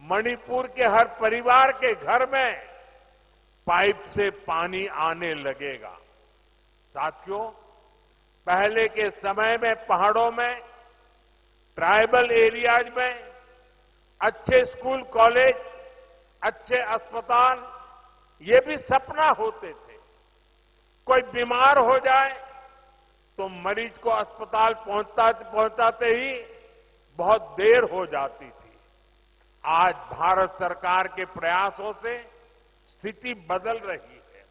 मणिपुर के हर परिवार के घर में पाइप से पानी आने लगेगा। साथियों, पहले के समय में पहाड़ों में, ट्राइबल एरियाज में अच्छे स्कूल, कॉलेज, अच्छे अस्पताल, ये भी सपना होते थे। कोई बीमार हो जाए तो मरीज को अस्पताल पहुंचता, पहुंचाते ही बहुत देर हो जाती थी। आज भारत सरकार के प्रयासों से स्थिति बदल रही है।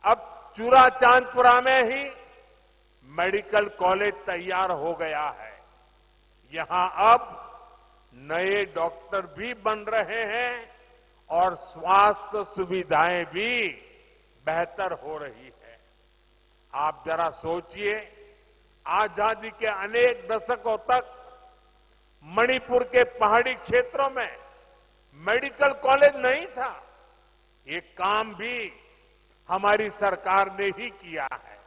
अब चूराचांदपुरा में ही मेडिकल कॉलेज तैयार हो गया है। यहां अब नए डॉक्टर भी बन रहे हैं और स्वास्थ्य सुविधाएं भी बेहतर हो रही है। आप जरा सोचिए, आजादी के अनेक दशकों तक मणिपुर के पहाड़ी क्षेत्रों में मेडिकल कॉलेज नहीं था। ये काम भी हमारी सरकार ने ही किया है।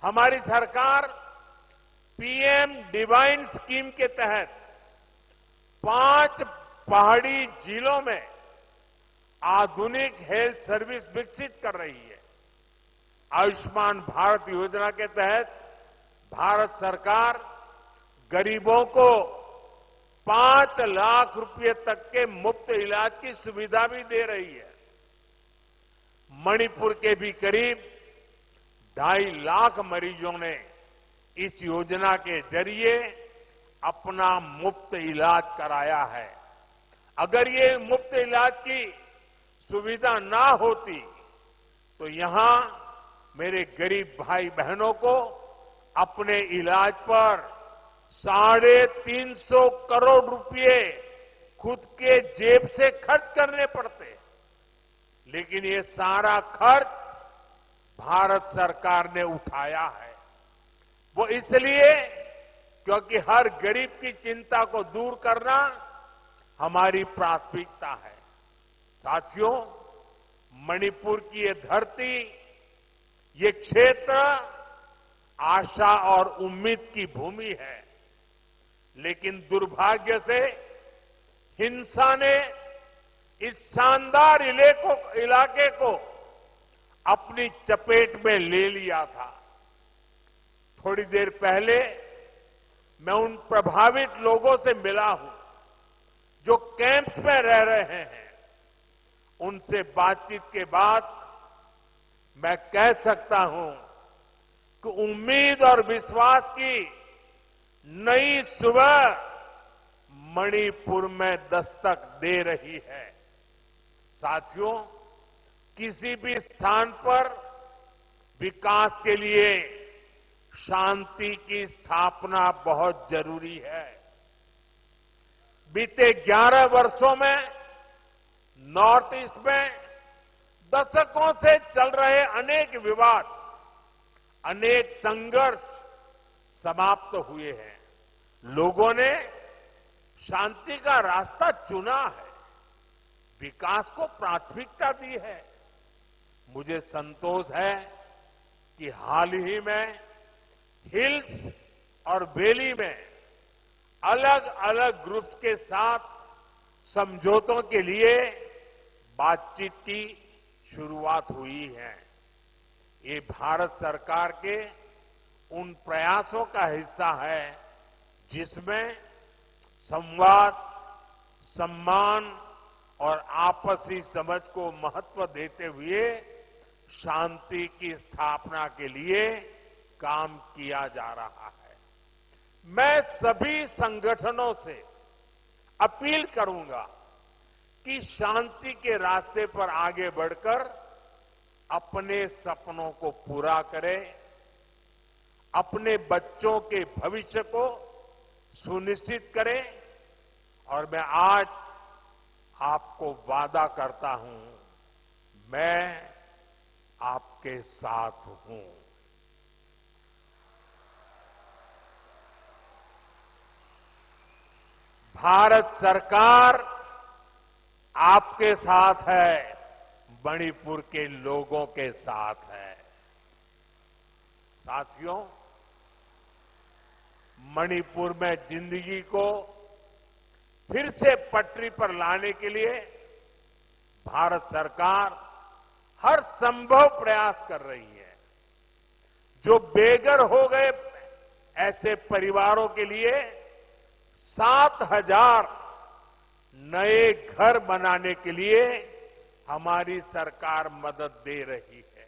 हमारी सरकार पीएम डिवाइन स्कीम के तहत पांच पहाड़ी जिलों में आधुनिक हेल्थ सर्विस विकसित कर रही है। आयुष्मान भारत योजना के तहत भारत सरकार गरीबों को पांच लाख रुपए तक के मुफ्त इलाज की सुविधा भी दे रही है। मणिपुर के भी करीब ढाई लाख मरीजों ने इस योजना के जरिए अपना मुफ्त इलाज कराया है। अगर ये मुफ्त इलाज की सुविधा ना होती तो यहां मेरे गरीब भाई बहनों को अपने इलाज पर साढ़े तीन सौ करोड़ रुपए खुद के जेब से खर्च करने पड़ते। लेकिन ये सारा खर्च भारत सरकार ने उठाया है। वो इसलिए क्योंकि हर गरीब की चिंता को दूर करना हमारी प्राथमिकता है। साथियों, मणिपुर की ये धरती, ये क्षेत्र आशा और उम्मीद की भूमि है। लेकिन दुर्भाग्य से हिंसा ने इस शानदार इलेको-, इलाके को अपनी चपेट में ले लिया था। थोड़ी देर पहले मैं उन प्रभावित लोगों से मिला हूं जो कैंप्स में रह रहे हैं। उनसे बातचीत के बाद मैं कह सकता हूं कि उम्मीद और विश्वास की नई सुबह मणिपुर में दस्तक दे रही है। साथियों, किसी भी स्थान पर विकास के लिए शांति की स्थापना बहुत जरूरी है। बीते ग्यारह वर्षों में नॉर्थ ईस्ट में दशकों से चल रहे अनेक विवाद, अनेक संघर्ष समाप्त हुए हैं। लोगों ने शांति का रास्ता चुना है, विकास को प्राथमिकता दी है। मुझे संतोष है कि हाल ही में हिल्स और वैली में अलग-अलग ग्रुप्स के साथ समझौतों के लिए बातचीत की शुरुआत हुई है। ये भारत सरकार के उन प्रयासों का हिस्सा है जिसमें संवाद, सम्मान और आपसी समझ को महत्व देते हुए शांति की स्थापना के लिए काम किया जा रहा है। मैं सभी संगठनों से अपील करूंगा कि शांति के रास्ते पर आगे बढ़कर अपने सपनों को पूरा करें, अपने बच्चों के भविष्य को सुनिश्चित करें। और मैं आज आपको वादा करता हूं, मैं आपके साथ हूं। भारत सरकार आपके साथ है, मणिपुर के लोगों के साथ है। साथियों, मणिपुर में जिंदगी को फिर से पटरी पर लाने के लिए भारत सरकार हर संभव प्रयास कर रही है। जो बेघर हो गए ऐसे परिवारों के लिए सात हज़ार नए घर बनाने के लिए हमारी सरकार मदद दे रही है।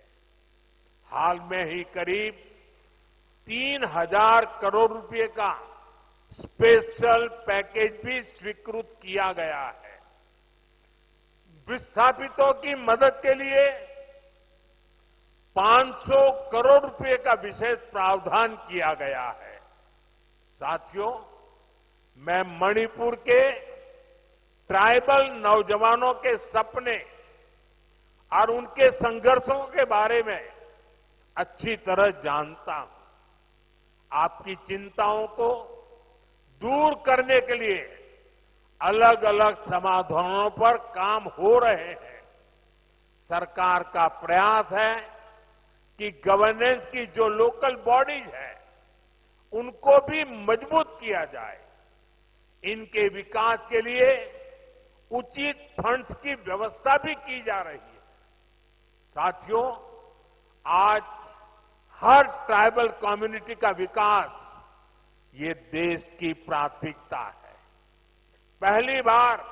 हाल में ही करीब तीन हज़ार करोड़ रुपए का स्पेशल पैकेज भी स्वीकृत किया गया है। विस्थापितों की मदद के लिए पाँच सौ करोड़ रुपए का विशेष प्रावधान किया गया है। साथियों, मैं मणिपुर के ट्राइबल नौजवानों के सपने और उनके संघर्षों के बारे में अच्छी तरह जानता हूं। आपकी चिंताओं को दूर करने के लिए अलग-अलग समाधानों पर काम हो रहे हैं। सरकार का प्रयास है कि गवर्नेंस की जो लोकल बॉडीज है, उनको भी मजबूत किया जाए। इनके विकास के लिए उचित फंड्स की व्यवस्था भी की जा रही है। साथियों, आज हर ट्राइबल कम्युनिटी का विकास, ये देश की प्राथमिकता है। पहली बार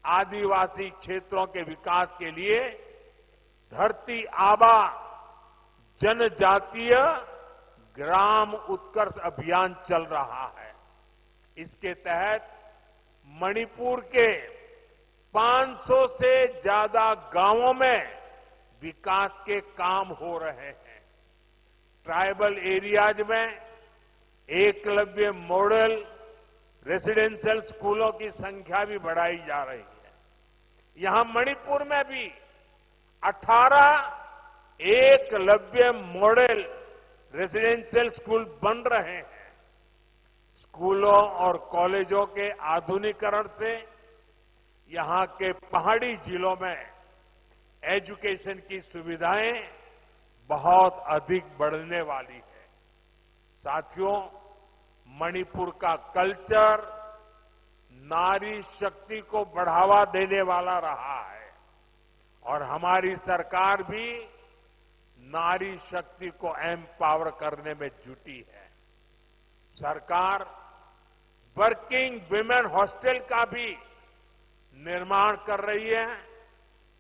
आदिवासी क्षेत्रों के विकास के लिए धरती आबा जनजातीय ग्राम उत्कर्ष अभियान चल रहा है। इसके तहत मणिपुर के पाँच सौ से ज्यादा गांवों में विकास के काम हो रहे हैं। ट्राइबल एरियाज में एकलव्य मॉडल रेसिडेंशियल स्कूलों की संख्या भी बढ़ाई जा रही है। यहां मणिपुर में भी अठारह एकलव्य मॉडल रेसिडेंशियल स्कूल बन रहे हैं। स्कूलों और कॉलेजों के आधुनिकीकरण से यहां के पहाड़ी जिलों में एजुकेशन की सुविधाएं बहुत अधिक बढ़ने वाली है। साथियों, मणिपुर का कल्चर नारी शक्ति को बढ़ावा देने वाला रहा है। और हमारी सरकार भी नारी शक्ति को एम्पावर करने में जुटी है। सरकार वर्किंग विमेन हॉस्टल का भी निर्माण कर रही है,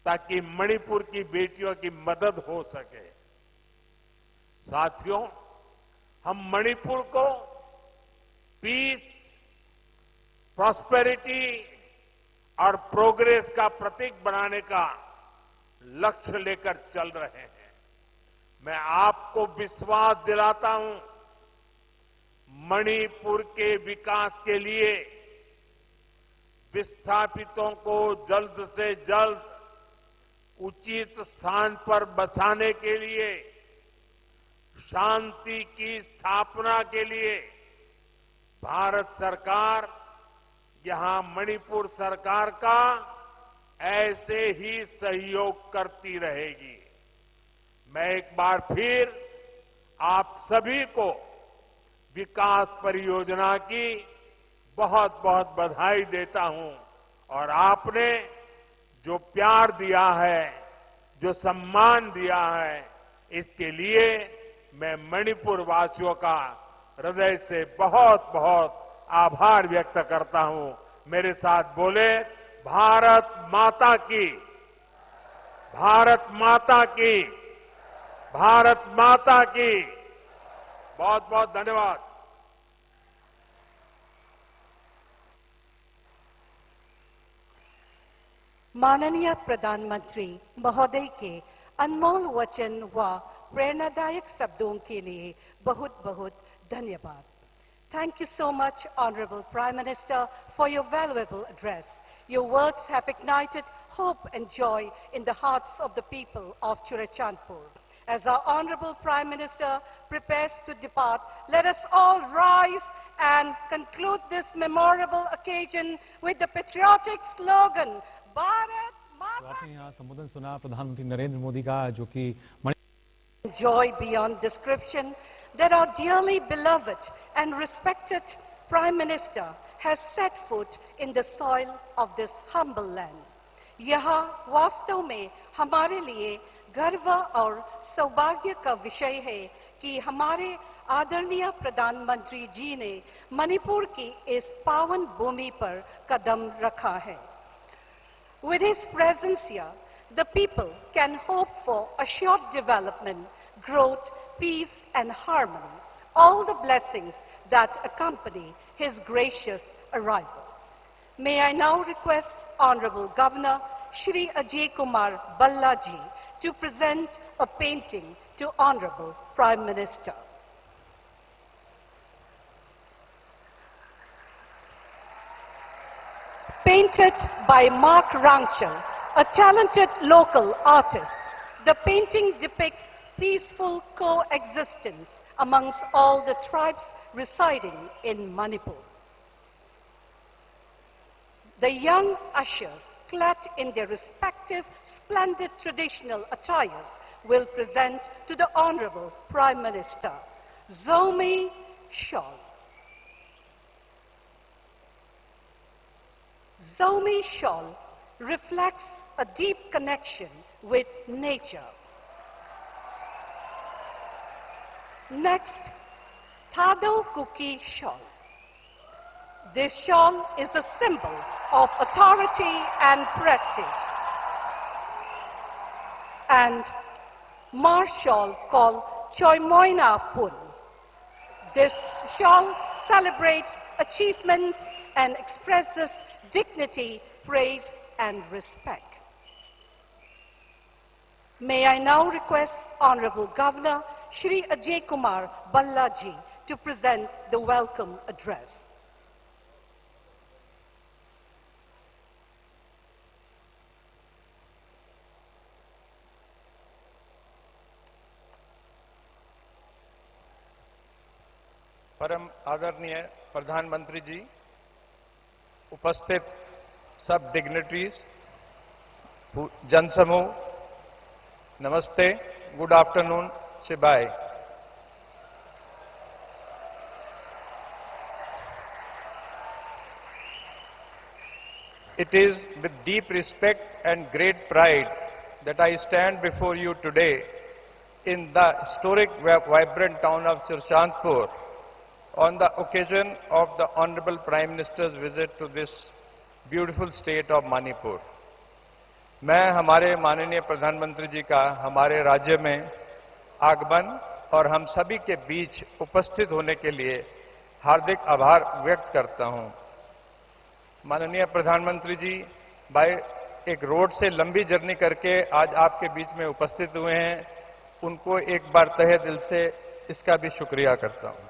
ताकि मणिपुर की बेटियों की मदद हो सके। साथियों, हम मणिपुर को पीस, प्रॉस्पेरिटी और प्रोग्रेस का प्रतीक बनाने का लक्ष्य लेकर चल रहे हैं। मैं आपको विश्वास दिलाता हूं, मणिपुर के विकास के लिए विस्थापितों को जल्द से जल्द उचित स्थान पर बसाने के लिए, शांति की स्थापना के लिए भारत सरकार यहां मणिपुर सरकार का ऐसे ही सहयोग करती रहेगी। मैं एक बार फिर आप सभी को विकास परियोजना की बहुत बहुत बधाई देता हूं और आपने जो प्यार दिया है, जो सम्मान दिया है, इसके लिए मैं मणिपुर वासियों का हृदय से बहुत बहुत आभार व्यक्त करता हूं। मेरे साथ बोले, भारत माता की, भारत माता की, भारत माता की। बहुत बहुत धन्यवाद। माननीय प्रधानमंत्री महोदय के अनमोल वचन व प्रेरणादायक शब्दों के लिए बहुत बहुत धन्यवाद। Thank you so much, Honorable Prime Minister, for your valuable address. Your words have ignited hope and joy in the hearts of the people of Churachandpur. As our Honorable Prime Minister prepares to depart, let us all rise and conclude this memorable occasion with the patriotic slogan, Bharat Mata. आपने यहाँ संबोधन सुना प्रधानमंत्री नरेंद्र मोदी का, जो कि Joy beyond description that our dearly beloved and respected Prime Minister has set foot in the soil of this humble land. यह वास्तव में हमारे लिए गर्व और सौभाग्य का विषय है कि हमारे आदरणीय प्रधानमंत्री जी ने मणिपुर की इस पावन भूमि पर कदम रखा है। With his presence here, the people can hope for assured development, growth, peace, and harmony, all the blessings that accompany his gracious arrival. May I now request Honorable Governor Shri Ajay Kumar Bhalla ji to present a painting to Honorable Prime Minister. Painted by Mark Rangchal, a talented local artist, the painting depicts peaceful coexistence amongst all the tribes residing in Manipur. The young ushers, clad in their respective splendid traditional attires, will present to the Honorable Prime Minister Zomi Shawl. Zomi Shawl reflects a deep connection with nature. Next, Thado Kuki Shawl. This shawl is a symbol of authority and prestige. And Hmar shawl called Choimoina Pun. This shawl celebrates achievements and expresses dignity, praise, and respect. May I now request Honorable Governor Shri Ajay Kumar Bhalla ji to present the welcome address. परम आदरणीय प्रधानमंत्री जी, उपस्थित सब डिग्निटरीज, जनसमूह, नमस्ते, गुड आफ्टरनून, से bye. It is with deep respect and great pride that I stand before you today in the historic, vibrant town of Churachandpur on the occasion of the Honorable Prime Minister's visit to this beautiful state of Manipur. मैं हमारे माननीय प्रधानमंत्री जी का हमारे राज्य में आगमन और हम सभी के बीच उपस्थित होने के लिए हार्दिक आभार व्यक्त करता हूं। माननीय प्रधानमंत्री जी, बाय एक रोड से लंबी जर्नी करके आज आपके बीच में उपस्थित हुए हैं, उनको एक बार तहे दिल से इसका भी शुक्रिया करता हूं।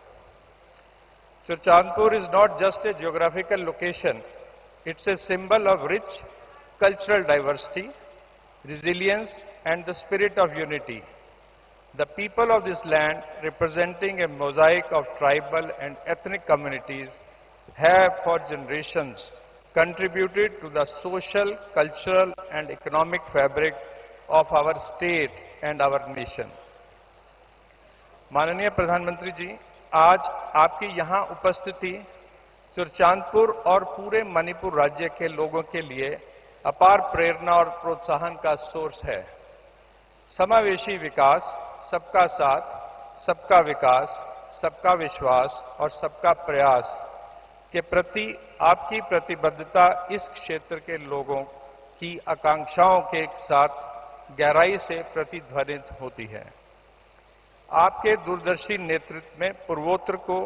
Churachandpur is not just a geographical location, it's a symbol of rich cultural diversity, resilience, and the spirit of unity. The people of this land, representing a mosaic of tribal and ethnic communities, have for generations contributed to the social, cultural, and economic fabric of our state and our nation. माननीय प्रधानमंत्री जी, आज आपकी यहां उपस्थिति चुरचांदपुर और पूरे मणिपुर राज्य के लोगों के लिए अपार प्रेरणा और प्रोत्साहन का सोर्स है। समावेशी विकास, सबका साथ, सबका विकास, सबका विश्वास और सबका प्रयास के प्रति आपकी प्रतिबद्धता इस क्षेत्र के लोगों की आकांक्षाओं के साथ गहराई से प्रतिध्वनित होती है। आपके दूरदर्शी नेतृत्व में पूर्वोत्तर को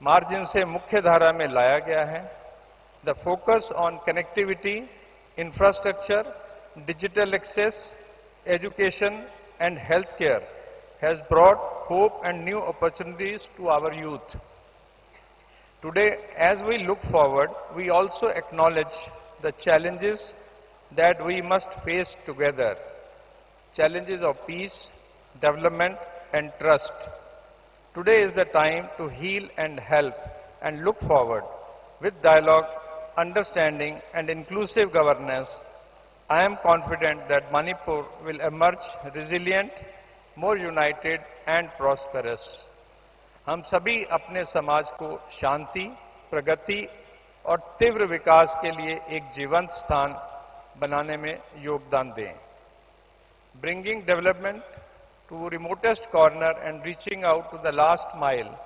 मार्जिन से मुख्य धारा में लाया गया है। The focus on connectivity, infrastructure, digital access, education and healthcare has brought hope and new opportunities to our youth. Today, as we look forward, we also acknowledge the challenges that we must face together. Challenges of peace, development and trust. Today is the time to heal and help and look forward. With dialogue, understanding and inclusive governance, I am confident that Manipur will emerge resilient, more united and prosperous. हम सभी अपने समाज को शांति, प्रगति और तीव्र विकास के लिए एक जीवंत स्थान बनाने में योगदान दें। Bringing development to remotest corner and reaching out to the last mile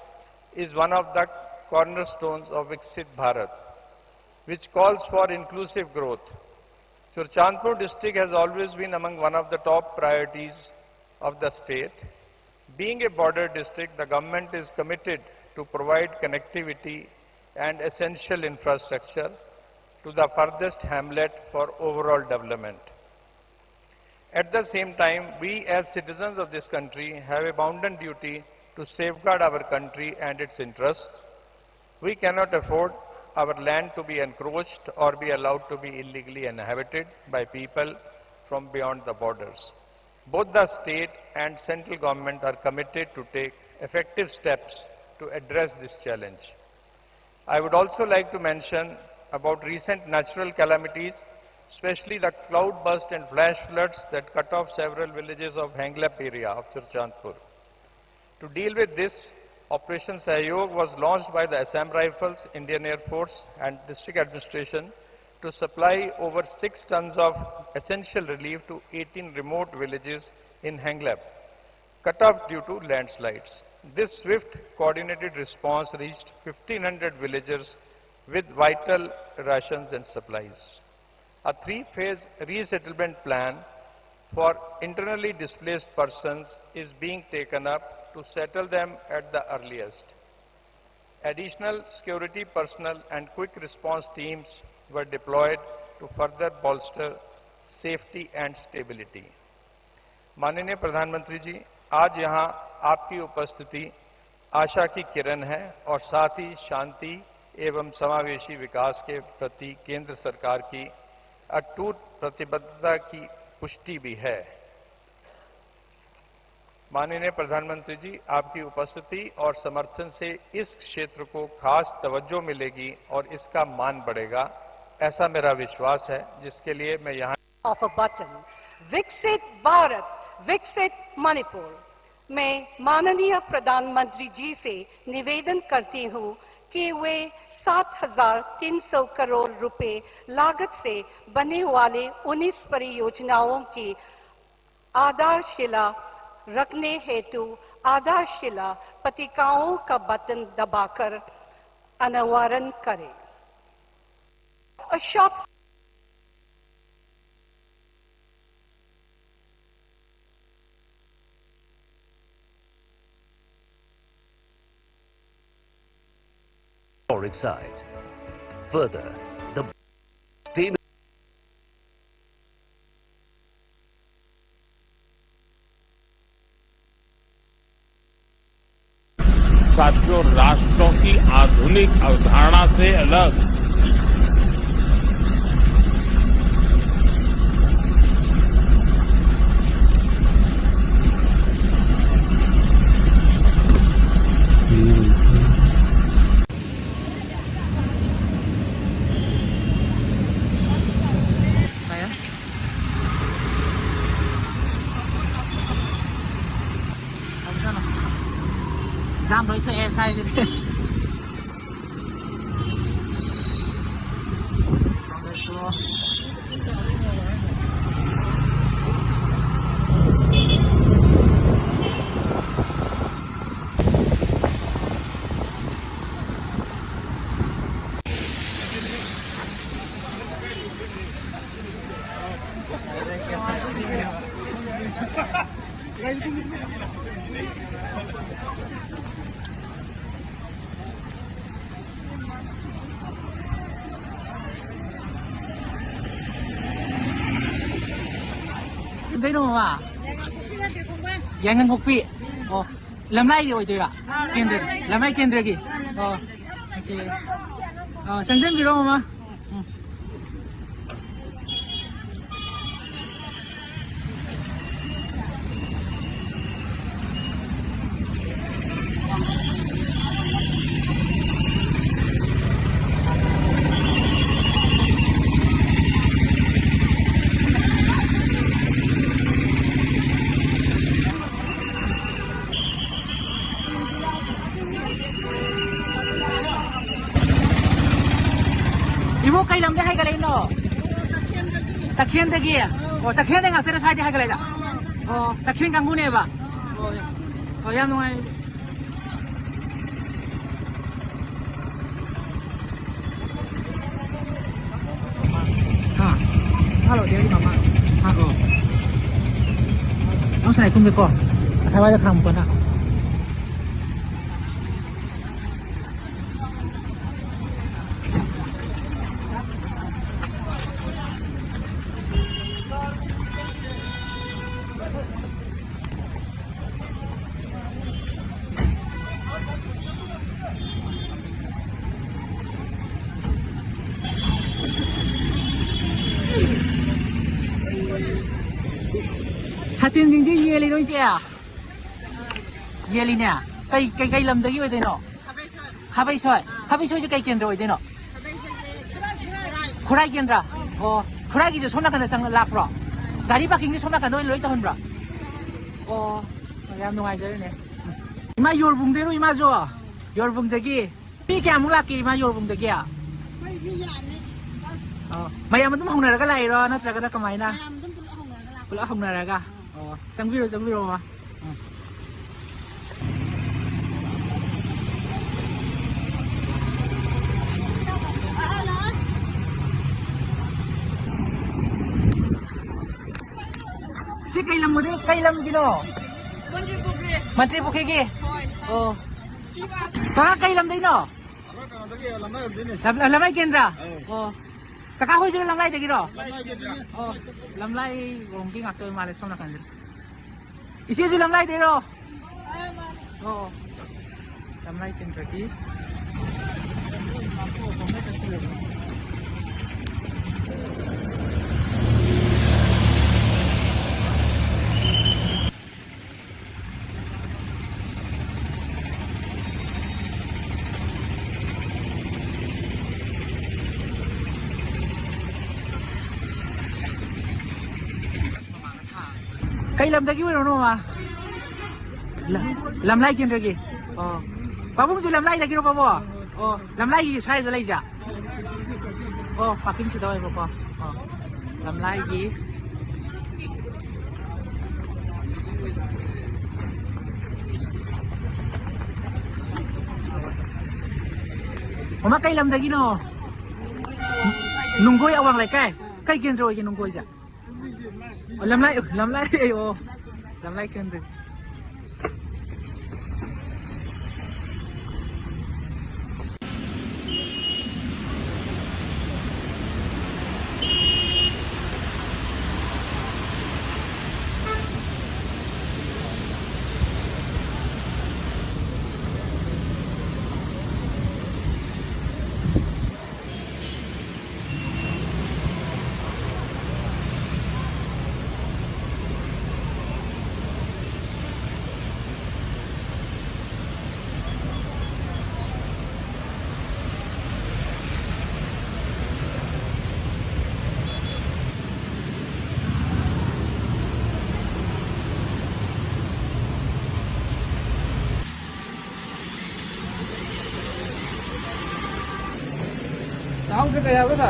is one of the cornerstones of Viksit Bharat, which calls for inclusive growth. Churachandpur district has always been among one of the top priorities of the state. Being a border district, the government is committed to provide connectivity and essential infrastructure to the furthest hamlet for overall development. At the same time, we as citizens of this country have a bounden duty to safeguard our country and its interests. We cannot afford our land to be encroached or be allowed to be illegally inhabited by people from beyond the borders. Both the state and central government are committed to take effective steps to address this challenge. I would also like to mention about recent natural calamities, especially the cloudburst and flash floods that cut off several villages of Henglep area of Churachandpur. To deal with this, Operation Sahyog was launched by the Assam Rifles, Indian Air Force, and district administration to supply over six tons of essential relief to eighteen remote villages in Henglep, cut off due to landslides. This swift, coordinated response reached fifteen hundred villagers with vital rations and supplies. A three phase resettlement plan for internally displaced persons is being taken up to settle them at the earliest. Additional security personnel and quick response teams were deployed to further bolster safety and stability. माननीय प्रधानमंत्री जी, आज यहाँ आपकी उपस्थिति आशा की किरण है और साथ ही शांति एवं समावेशी विकास के प्रति केंद्र सरकार की अटूट प्रतिबद्धता की पुष्टि भी है। माननीय प्रधानमंत्री जी, आपकी उपस्थिति और समर्थन से इस क्षेत्र को खास तवज्जो मिलेगी और इसका मान बढ़ेगा, ऐसा मेरा विश्वास है, जिसके लिए मैं यहाँ of a button. Viksit Bharat, Viksit Manipur. मैं माननीय प्रधानमंत्री जी से निवेदन करती हूँ कि वे सात हज़ार तीन सौ करोड़ रुपए लागत से बनने वाले उन्नीस परियोजनाओं की आधारशिला रखने हेतु आधारशिला पत्रिकाओं का बटन दबाकर अनावरण करें। A short Or excite. Further, the साथियों, राष्ट्रों की आधुनिक अवधारणा से अलग ꯖꯥꯝ ꯂꯣꯏ ꯊꯣꯛꯑꯦ ꯁ꯭ꯋꯥꯏꯁꯤꯗꯤ꯫ ꯀꯩꯗꯩꯅꯣ ꯃꯃꯥ? ꯌꯥꯏꯉꯪꯄꯣꯛꯄꯤ꯫ ꯑꯣ, ꯂꯝꯂꯥꯏꯒꯤ ꯑꯣꯏꯗꯣꯏꯔꯥ? ꯀꯦꯟꯗ꯭ꯔ, ꯂꯝꯂꯥꯏ ꯀꯦꯟꯗ꯭ꯔꯒꯤ? ꯑꯣ, ꯑꯣꯀꯦ꯫ ꯑꯣ, ꯆꯪꯁꯤꯟꯕꯤꯔꯣ ꯃꯃꯥ꯫ ꯎꯝ꯫ ꯀꯩ ꯂꯝꯗꯩ ꯍꯥꯏꯒꯠꯂꯛꯏꯅꯣ? ꯇꯈꯦꯟꯗꯒꯤ꯫ ꯑꯣ, ꯇꯈꯦꯟꯗꯩ ꯉꯥꯛꯇꯔ ꯁ꯭ꯋꯥꯏꯗꯩ ꯍꯥꯏꯒꯠꯂꯛꯏꯔꯥ? ꯑꯣ, ꯇꯈꯦꯟ ꯀꯥꯡꯕꯨꯅꯦꯕ꯫ ꯑꯣ, ꯑꯣ, ꯌꯥꯝ ꯅꯨꯡꯉꯥꯏ꯫ ꯍꯥ? ꯍꯜꯂꯣ, ꯗꯦꯜꯂꯤ ꯃꯃꯥ꯫ ꯍꯥ, ꯑꯣ꯫ ꯅꯪ ꯁꯥꯏ ꯀꯨꯝꯁꯦꯀꯣ꯫ ꯉꯁꯥꯏ ꯋꯥꯏꯗ ꯈꯥꯝꯃꯨꯀꯣ ꯅꯪ꯫ ꯁꯥꯇꯤꯟꯁꯤꯡꯁꯦ ꯌꯦꯜꯂꯤꯔꯣ, ꯏꯆꯦ? ꯌꯦꯜꯂꯤꯅꯦ꯫ ꯀꯩ, ꯀꯩ, ꯀꯩ ꯂꯝꯗꯒꯤ ꯑꯣꯏꯗꯣꯏꯅꯣ? ꯈꯥꯕꯩꯁꯣꯏ꯫ ꯈꯥꯕꯩꯁꯣꯏꯁꯦ ꯀꯩ ꯀꯦꯟꯗ꯭ꯔ ꯑꯣꯏꯗꯣꯏꯅꯣ? ꯈꯨꯔꯥꯏ ꯀꯦꯟꯗ꯭ꯔ? ꯑꯣ, ꯈꯨꯔꯥꯏꯒꯤꯁꯨ ꯁꯣꯝ ꯅꯥꯀꯟꯗ ꯆꯪ ꯂꯥꯛꯄ꯭ꯔꯣ? ꯒꯥꯔꯤ ꯄꯥꯔꯀꯤꯡꯁꯦ ꯁꯣꯝ ꯅꯥꯀꯟꯗ ꯑꯣꯏꯅ ꯂꯣꯏ ꯇꯧꯍꯟꯕ꯭ꯔꯣ? ꯑꯣ, ꯌꯥꯝ ꯅꯨꯡꯉꯥꯏꯖꯔꯦꯅꯦ꯫ ꯏꯃꯥ ꯌꯣꯔꯕꯨꯡꯗꯩꯔꯣ, ꯏꯃꯥꯁꯨ? ꯌꯣꯔꯕꯨꯡꯗꯒꯤ꯫ ꯃꯤ ꯀꯌꯥꯃꯨꯛ ꯂꯥꯛꯀꯦ, ꯏꯃꯥ ꯌꯣꯔꯕꯨꯡꯗꯒꯤ? ꯑꯩꯈꯣꯏ ꯃꯤ ꯌꯥꯝꯃꯦ꯫ ꯑꯣ, ꯃꯌꯥꯝ ꯑꯗꯨꯝ ꯍꯧꯅꯔꯒ ꯂꯥꯛꯏꯔꯣ, ꯅꯠꯇ꯭ꯔꯒꯅ ꯀꯃꯥꯏꯅ? ꯃꯌꯥꯝ ꯑꯗꯨꯝ ꯄꯨꯂꯞ ꯍꯧꯅꯔꯒ ꯂꯥꯛꯄ꯫ ꯄꯨꯂꯞ ꯍꯧꯅꯔꯒ? ꯑꯣ, ꯆꯪꯕꯤꯔꯣ, ꯆꯪꯕꯤꯔꯣ, ꯃꯃꯥ꯫ ꯎꯝ꯫ ꯁꯤ ꯀꯩ ꯂꯝꯒꯤꯅꯣ? ꯀꯩ ꯂꯝꯒꯤꯅꯣ? ꯃꯟꯇ꯭ꯔꯤ ꯄꯨꯈ꯭ꯔꯤ꯫ ꯃꯟꯇ꯭ꯔꯤ ꯄꯨꯈ꯭ꯔꯤꯒꯤ? ꯍꯣꯏ꯫ ꯑꯣ꯫ ꯀꯀꯥ ꯀꯩ ꯂꯝꯗꯩꯅꯣ? ꯑꯩꯈꯣꯏ ꯀꯩꯅꯣꯗꯒꯤ, ꯂꯝꯂꯥꯏꯔꯣꯝꯗꯩꯅꯦ꯫ ꯂꯝ-, ꯂꯝꯂꯥꯏ ꯀꯦꯟꯗ꯭ꯔ? ꯑꯧ꯫ ꯑꯣ꯫ ꯀꯀꯥ ꯍꯣꯏꯁꯨ ꯂꯝꯂꯥꯏꯗꯒꯤꯔꯣ? ꯂꯝꯂꯥꯏꯗꯒꯤꯅꯦ꯫ ꯑꯣ꯫ ꯂꯝꯂꯥꯏꯔꯣꯝꯒꯤ ꯉꯥꯛꯇ ꯑꯣꯏ ꯃꯥꯜꯂꯦ ꯁꯣꯝ ꯅꯥꯀꯟꯁꯦ꯫ ꯏꯆꯦꯁꯨ ꯂꯝꯂꯥꯏꯗꯩꯔꯣ? ꯑꯣ꯫ ꯂꯝꯂꯥꯏ ꯀꯦꯟꯗ꯭ꯔꯒꯤ꯫ ꯀꯩ ꯂꯝꯗꯒꯤ ꯑꯣꯏꯔꯣꯅꯣ, ꯃꯃꯥ? ꯂ-, ꯂꯝꯂꯥꯏ ꯀꯦꯟꯗ꯭ꯔꯒꯤ꯫ ꯑꯣ꯫ ꯄꯥꯕꯨꯡꯁꯨ ꯂꯝꯂꯥꯏꯗꯒꯤꯔꯣ, ꯄꯥꯕꯨꯡ? ꯑꯣ, ꯂꯝꯂꯥꯏꯒꯤ ꯁ꯭ꯋꯥꯏꯗ ꯂꯩꯁꯦ? ꯑꯣ, ꯄꯥꯔꯀꯤꯡꯁꯤꯗ ꯑꯣꯏꯕꯀꯣ꯫ ꯑꯣ, ꯂꯝꯂꯥꯏꯒꯤ꯫ ꯃꯃꯥ, ꯀꯩ ꯂꯝꯗꯒꯤꯅꯣ? ꯅꯨꯡꯒꯣꯏ ꯑꯋꯥꯡ ꯂꯩꯀꯥꯏ꯫ ꯀꯩ ꯀꯦꯟꯗ꯭ꯔ ꯑꯣꯏꯒꯦ ꯅꯨꯡꯒꯣꯏꯁꯦ? ꯑꯣ, ꯂꯝꯂꯥꯏ, ꯂꯝꯂꯥꯏ, ꯑꯣ, ꯂꯝꯂꯥꯏ ꯀꯦꯟꯗ꯭ꯔ꯫ ꯆꯥꯎꯁꯦ ꯀꯌꯥ ꯍꯥꯏꯕꯗ?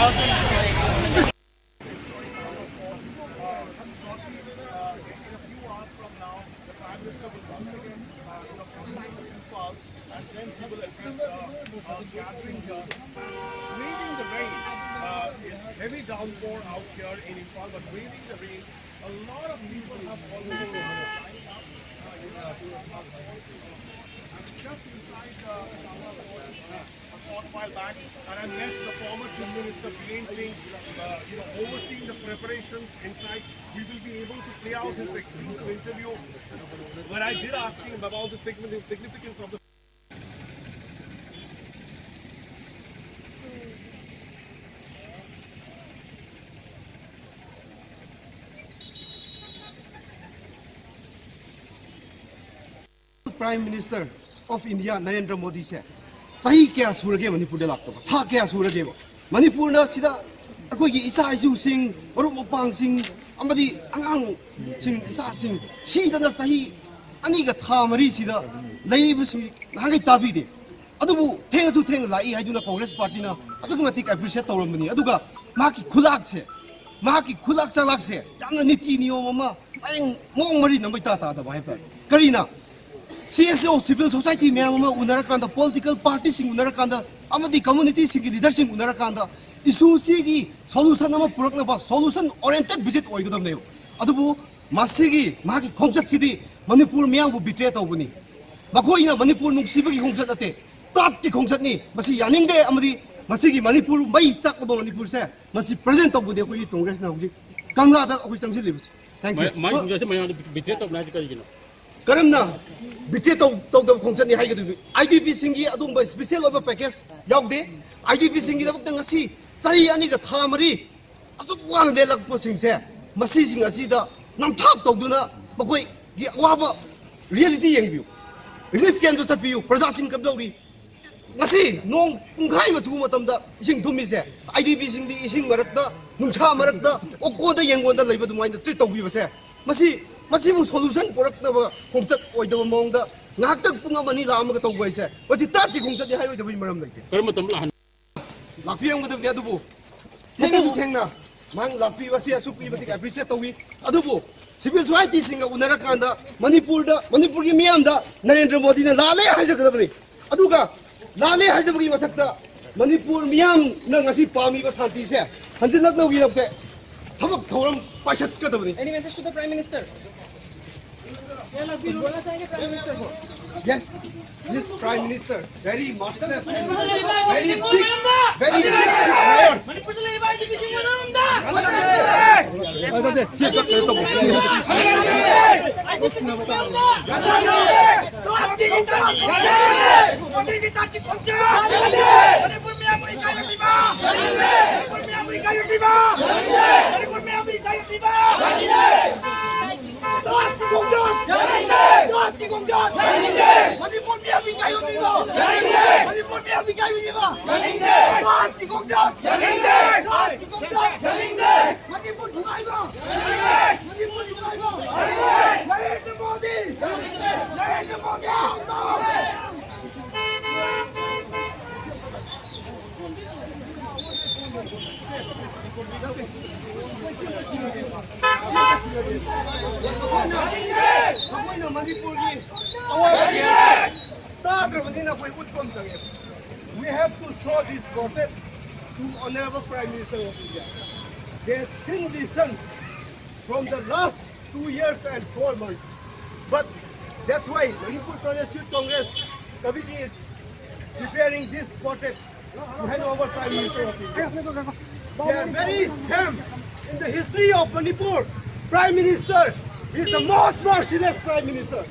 In a few hours from now, the Prime Minister will once again, uh, you know, come to Imphal, and then he will address the, uh, gathering here. Braving the rain, uh, it's heavy downpour out here in Imphal, but braving the rain, a lot of people have already lined up, uh, you know, to, uh, I'm just inside the, uh, a short while back, and I met the former Chief Minister Biren Singh, uh, you know, overseeing the preparations inside. We will be able to play out his exclusive interview where I did ask him about the signi- significance of the Prime Minister of India, Narendra Modi ꯁꯦ ꯆꯍꯤ ꯀꯌꯥ ꯁꯨꯔꯒꯦ ꯃꯅꯤꯄꯨꯔꯗ ꯂꯥꯛꯇꯕ? ꯊꯥ ꯀꯌꯥ ꯁꯨꯔꯒꯦꯕ? ꯃꯅꯤꯄꯨꯔꯗ ꯁꯤꯗ ꯑꯩꯈꯣꯏꯒꯤ ꯏꯆꯥ ꯏꯁꯨꯁꯤꯡ, ꯃꯔꯨꯞ ꯃꯄꯥꯡꯁꯤꯡ ꯑꯃꯗꯤ ꯑꯉꯥꯡꯁꯤꯡ, ꯏꯆꯥꯁꯤꯡ ꯁꯤꯗꯅ ꯆꯍꯤ ꯑꯅꯤꯒ ꯊꯥ ꯃꯔꯤꯁꯤꯗ ꯂꯩꯔꯤꯕꯁꯤꯡ ꯅꯍꯥꯟꯈꯩ ꯇꯥꯕꯤꯗꯦ꯫ ꯑꯗꯨꯕꯨ ꯊꯦꯡꯉꯁꯨ ꯊꯦꯡꯅ ꯂꯥꯛꯏ ꯍꯥꯏꯗꯨꯅ ꯀꯣꯡꯒ꯭ꯔꯦꯁ ꯄꯥꯔꯇꯤꯅ ꯑꯗꯨꯛꯀꯤ ꯃꯇꯤꯛ ꯑꯦꯄ꯭ꯔꯤꯁꯤꯌꯦꯠ ꯇꯧꯔꯝꯕꯅꯤ꯫ ꯑꯗꯨꯒ ꯃꯍꯥꯛꯀꯤ ꯈꯨꯂꯥꯛꯁꯦ, ꯃꯍꯥꯛꯀꯤ ꯈꯨꯂꯥꯛ ꯆꯂꯥꯛꯁꯦ ꯌꯥꯝꯅ ꯅꯤꯇꯤ ꯅꯤꯌꯣꯝ ꯑꯃ, ꯃꯑꯣꯡ ꯃꯔꯤꯟ ꯑꯃ ꯏꯇꯥ ꯇꯥꯗꯕ ꯍꯥꯏꯕ ꯇꯥꯔꯦ꯫ ꯀꯔꯤꯅ? ꯁꯤ ꯑꯦꯁ ꯑꯣ, ꯁꯤꯚꯤꯜ ꯁꯣꯁꯥꯏꯇꯤ ꯃꯌꯥꯝ ꯑꯃ ꯎꯅꯔꯀꯥꯟꯗ, ꯄꯣꯂꯤꯇꯤꯀꯦꯜ ꯄꯥꯔꯇꯤꯁꯤꯡ ꯎꯅꯔꯀꯥꯟꯗ, ꯑꯃꯗꯤ ꯀꯝꯃꯨꯅꯤꯇꯤꯁꯤꯡꯒꯤ ꯂꯤꯗꯔꯁꯤꯡ ꯎꯅꯔꯀꯥꯟꯗ, ꯏꯁꯨꯁꯤꯒꯤ ꯁꯣꯂꯨꯁꯟ ꯑꯃ ꯄꯨꯔꯛꯅꯕ ꯁꯣꯂꯨꯁꯟ ꯑꯣꯔꯤꯌꯦꯟꯇꯦꯠ ꯚꯤꯖꯤꯠ ꯑꯣꯏꯒꯗꯕꯅꯦꯕ꯫ ꯑꯗꯨꯕꯨ ꯃꯁꯤꯒꯤ, ꯃꯥꯒꯤ ꯈꯣꯡꯆꯠꯁꯤꯗꯤ ꯃꯅꯤꯄꯨꯔ ꯃꯤꯌꯥꯝꯕꯨ ꯕꯤꯇ꯭ꯔꯦ ꯇꯧꯕꯅꯤ꯫ ꯃꯈꯣꯏꯅ ꯃꯅꯤꯄꯨꯔ ꯅꯨꯡꯁꯤꯕꯒꯤ ꯈꯣꯡꯆꯠ ꯅꯠꯇꯦ, ꯇꯥꯠꯀꯤ ꯈꯣꯡꯆꯠꯅꯤ꯫ ꯃꯁꯤ ꯌꯥꯅꯤꯡꯗꯦ, ꯑꯃꯗꯤ ꯃꯁꯤꯒꯤ ꯃꯅꯤꯄꯨꯔ ꯃꯩ ꯆꯥꯛꯂꯕ ꯃꯅꯤꯄꯨꯔꯁꯦ, ꯃꯁꯤ ꯄ꯭ꯔꯖꯦꯟ ꯇꯧꯕꯗꯤ ꯑꯩꯈꯣꯏꯒꯤ ꯀꯣꯡꯒ꯭ꯔꯦꯁꯅ ꯍꯧꯖꯤꯛ ꯀꯪꯂꯥꯗ ꯑꯩꯈꯣꯏ ꯆꯪꯁꯤꯜꯂꯤꯕꯁꯤ꯫ Thank you꯫ ꯃꯥꯏ ꯈꯣꯡꯆꯠꯁꯦ ꯃꯌꯥꯝꯗ ꯕꯤꯇ꯭ꯔꯦ ꯇꯧꯕꯅꯦ ꯍꯥꯏꯁꯦ ꯀꯔꯤꯒꯤꯅꯣ? ꯀꯔꯝꯅ ꯕꯤꯇ꯭ꯔꯦ ꯇꯧ-, ꯇꯧꯗꯕ ꯈꯣꯡꯆꯠꯅꯤ ꯍꯥꯏꯒꯗꯣꯏꯅꯣ? ꯑꯥꯏ ꯗꯤ ꯄꯤꯁꯤꯡꯒꯤ ꯑꯗꯨꯒꯨꯝꯕ ꯁ꯭ꯄꯤꯁꯦꯜ ꯑꯣꯏꯕ ꯄꯦꯀꯦꯖ ꯌꯥꯎꯗꯦ꯫ ꯑꯥꯏ ꯗꯤ ꯄꯤꯁꯤꯡꯒꯤꯗꯃꯛꯇ ꯉꯁꯤ ꯆꯍꯤ ꯑꯅꯤꯒ ꯊꯥ ꯃꯔꯤ ꯑꯁꯨꯛ ꯋꯥꯅ ꯂꯦꯜꯂꯛꯄꯁꯤꯡꯁꯦ, ꯃꯁꯤꯁꯤꯡ ꯑꯁꯤꯗ ꯅꯝꯊꯥꯛ ꯇꯧꯗꯨꯅ ꯃꯈꯣꯏꯒꯤ ꯑꯋꯥꯕ ꯔꯤꯌꯦꯂꯤꯇꯤ ꯌꯦꯡꯕꯤꯌꯨ꯫ ꯔꯤꯂꯤꯐ ꯀꯦꯝꯗ ꯆꯠꯄꯤꯌꯨ, ꯄ꯭ꯔꯖꯥꯁꯤꯡ ꯀꯝꯗꯧꯔꯤ? ꯉꯁꯤ ꯅꯣꯡ ꯄꯨꯡꯈꯥꯏ ꯑꯃ ꯆꯨꯕ ꯃꯇꯝꯗ ꯏꯁꯤꯡ ꯊꯨꯝꯃꯤꯁꯦ, ꯑꯥꯏ ꯗꯤ ꯄꯤꯁꯤꯡꯗꯤ ꯏꯁꯤꯡ ꯃꯔꯛꯇ, ꯅꯨꯡꯁꯥ ꯃꯔꯛꯇ, ꯑꯣꯛꯀꯣꯟꯗ ꯌꯦꯡꯒꯣꯟꯗ ꯂꯩꯕ ꯑꯗꯨꯃꯥꯏꯅ ꯇ꯭ꯔꯤꯠ ꯇꯧꯕꯤꯕꯁꯦ, ꯃꯁꯤ, ꯃꯁꯤꯕꯨ ꯁꯣꯂꯨꯁꯟ ꯄꯨꯔꯛꯅꯕ ꯈꯣꯡꯆꯠ ꯑꯣꯏꯗꯕ ꯃꯑꯣꯡꯗ ꯉꯥꯏꯍꯥꯛꯇꯪ ꯄꯨꯡ ꯑꯃ ꯑꯅꯤ ꯂꯥꯛꯑꯝꯃꯒ ꯇꯧꯕ ꯍꯥꯏꯁꯦ, ꯃꯁꯤ ꯇꯥꯠꯀꯤ ꯈꯣꯡꯆꯠꯅꯤ ꯍꯥꯏꯔꯣꯏꯗꯕꯒꯤ ꯃꯔꯝ ꯂꯩꯇꯦ꯫ ꯀꯔꯝꯕ ꯃꯇꯝꯗ ꯂꯥꯛꯍꯟ- ꯂꯥꯛꯄꯤꯔꯝꯒꯗꯕꯅꯤ꯫ ꯑꯗꯨꯕꯨ ꯊꯦꯡꯅꯁꯨ ꯊꯦꯡꯅ ꯃꯍꯥꯛ ꯂꯥꯛꯄꯤꯕꯁꯤ ꯑꯁꯨꯛꯀꯤ ꯃꯇꯤꯛ ꯑꯦꯄ꯭ꯔꯤꯁꯤꯌꯦꯠ ꯇꯧꯏ꯫ ꯑꯗꯨꯕꯨ ꯁꯤꯚꯤꯜ ꯁꯣꯁꯥꯏꯇꯤꯁꯤꯡꯒ ꯎꯅꯔꯀꯥꯟꯗ ꯃꯅꯤꯄꯨꯔꯗ, ꯃꯅꯤꯄꯨꯔꯒꯤ ꯃꯤꯌꯥꯝꯗ ꯅꯔꯦꯟꯗ꯭ꯔ ꯃꯣꯗꯤꯅ ꯂꯥꯜꯂꯦ ꯍꯥꯏꯖꯒꯗꯕꯅꯤ꯫ ꯑꯗꯨꯒ ꯂꯥꯜꯂꯦ ꯍꯥꯏꯖꯕꯒꯤ ꯃꯊꯛꯇ ꯃꯅꯤꯄꯨꯔ ꯃꯤꯌꯥꯝꯅ ꯉꯁꯤ ꯄꯥꯝꯃꯤꯕ ꯁꯥꯟꯇꯤꯁꯦ ꯍꯟꯖꯤꯜꯂꯛꯅꯕꯒꯤꯗꯃꯛꯇ ꯊꯕꯛ ꯊꯧꯔꯝ ꯄꯥꯏꯈꯠꯀꯗꯕꯅꯤ꯫ Any message to the Prime Minister? बोलना चाहेंगे Prime Minister को? Yes, this Prime Minister, very merciless and very big, very big liar. ꯃꯅꯤꯄꯨꯔꯗ ꯂꯩꯔꯤꯕ ꯑꯥꯏ ꯇꯤ ꯄꯤ ꯁꯤꯡꯕꯨ ꯃꯔꯝꯗ ꯑꯥꯏ ꯇꯤ ꯄꯤ ꯁꯤꯡꯕꯨ ꯃꯔꯝꯗ ꯃꯅꯤꯄꯨꯔ ꯃꯤꯌꯥꯝꯕꯨ ꯏꯀꯥꯏꯕ ꯄꯤꯕ! ꯃꯅꯤꯄꯨꯔ ꯃꯤꯌꯥꯝꯕꯨ ꯏꯀꯥꯏꯕ ꯄꯤꯕ! ꯃꯅꯤꯄꯨꯔ ꯃꯤꯌꯥꯝꯕꯨ ꯏꯀꯥꯏꯕ ꯄꯤꯕ! ꯖꯥꯠꯀꯤ ꯈꯣꯡꯖꯪ! ꯖꯥꯠꯀꯤ ꯈꯣꯡꯖꯪ! ꯃꯅꯤꯄꯨꯔ ꯃꯤꯌꯥꯝꯕꯨ ꯏꯀꯥꯏꯕ ꯄꯤꯕ! ꯃꯅꯤꯄꯨꯔ ꯃꯤꯌꯥꯝꯕꯨ ꯏꯀꯥꯏꯕ ꯄꯤꯕ! ꯖꯥꯠꯀꯤ ꯈꯣꯡꯖꯪ! ꯖꯥꯠꯀꯤ ꯈꯣꯡꯖꯪ! ꯃꯅꯤꯄꯨꯔ ꯊꯨꯒꯥꯏꯕ! ꯃꯅꯤꯄꯨꯔ ꯊꯨꯒꯥꯏꯕ! ꯅꯔꯦꯟꯗ꯭ꯔ ꯃꯣꯗꯤ! ꯅꯔꯦꯟꯗ꯭ꯔ ꯃꯣꯗꯤ! ꯃꯈꯣꯏꯅ ꯃꯅꯤꯄꯨꯔꯒꯤ ꯑꯋꯥꯕ ꯀꯌꯥ ꯇꯥꯗ꯭ꯔꯕꯅꯤꯅ ꯑꯩꯈꯣꯏ ꯎꯠꯄ ꯑꯃ ꯆꯪꯉꯦ꯫ We have to show this protest to Honorable Prime Minister of India. They didn't listen from the last two years and four months. But that's why Manipur Pradesh Youth Congress Committee is preparing this protest to hand over Prime Minister of India. They are very shame in the history of Manipur. Prime Minister is the most merciless Prime Minister.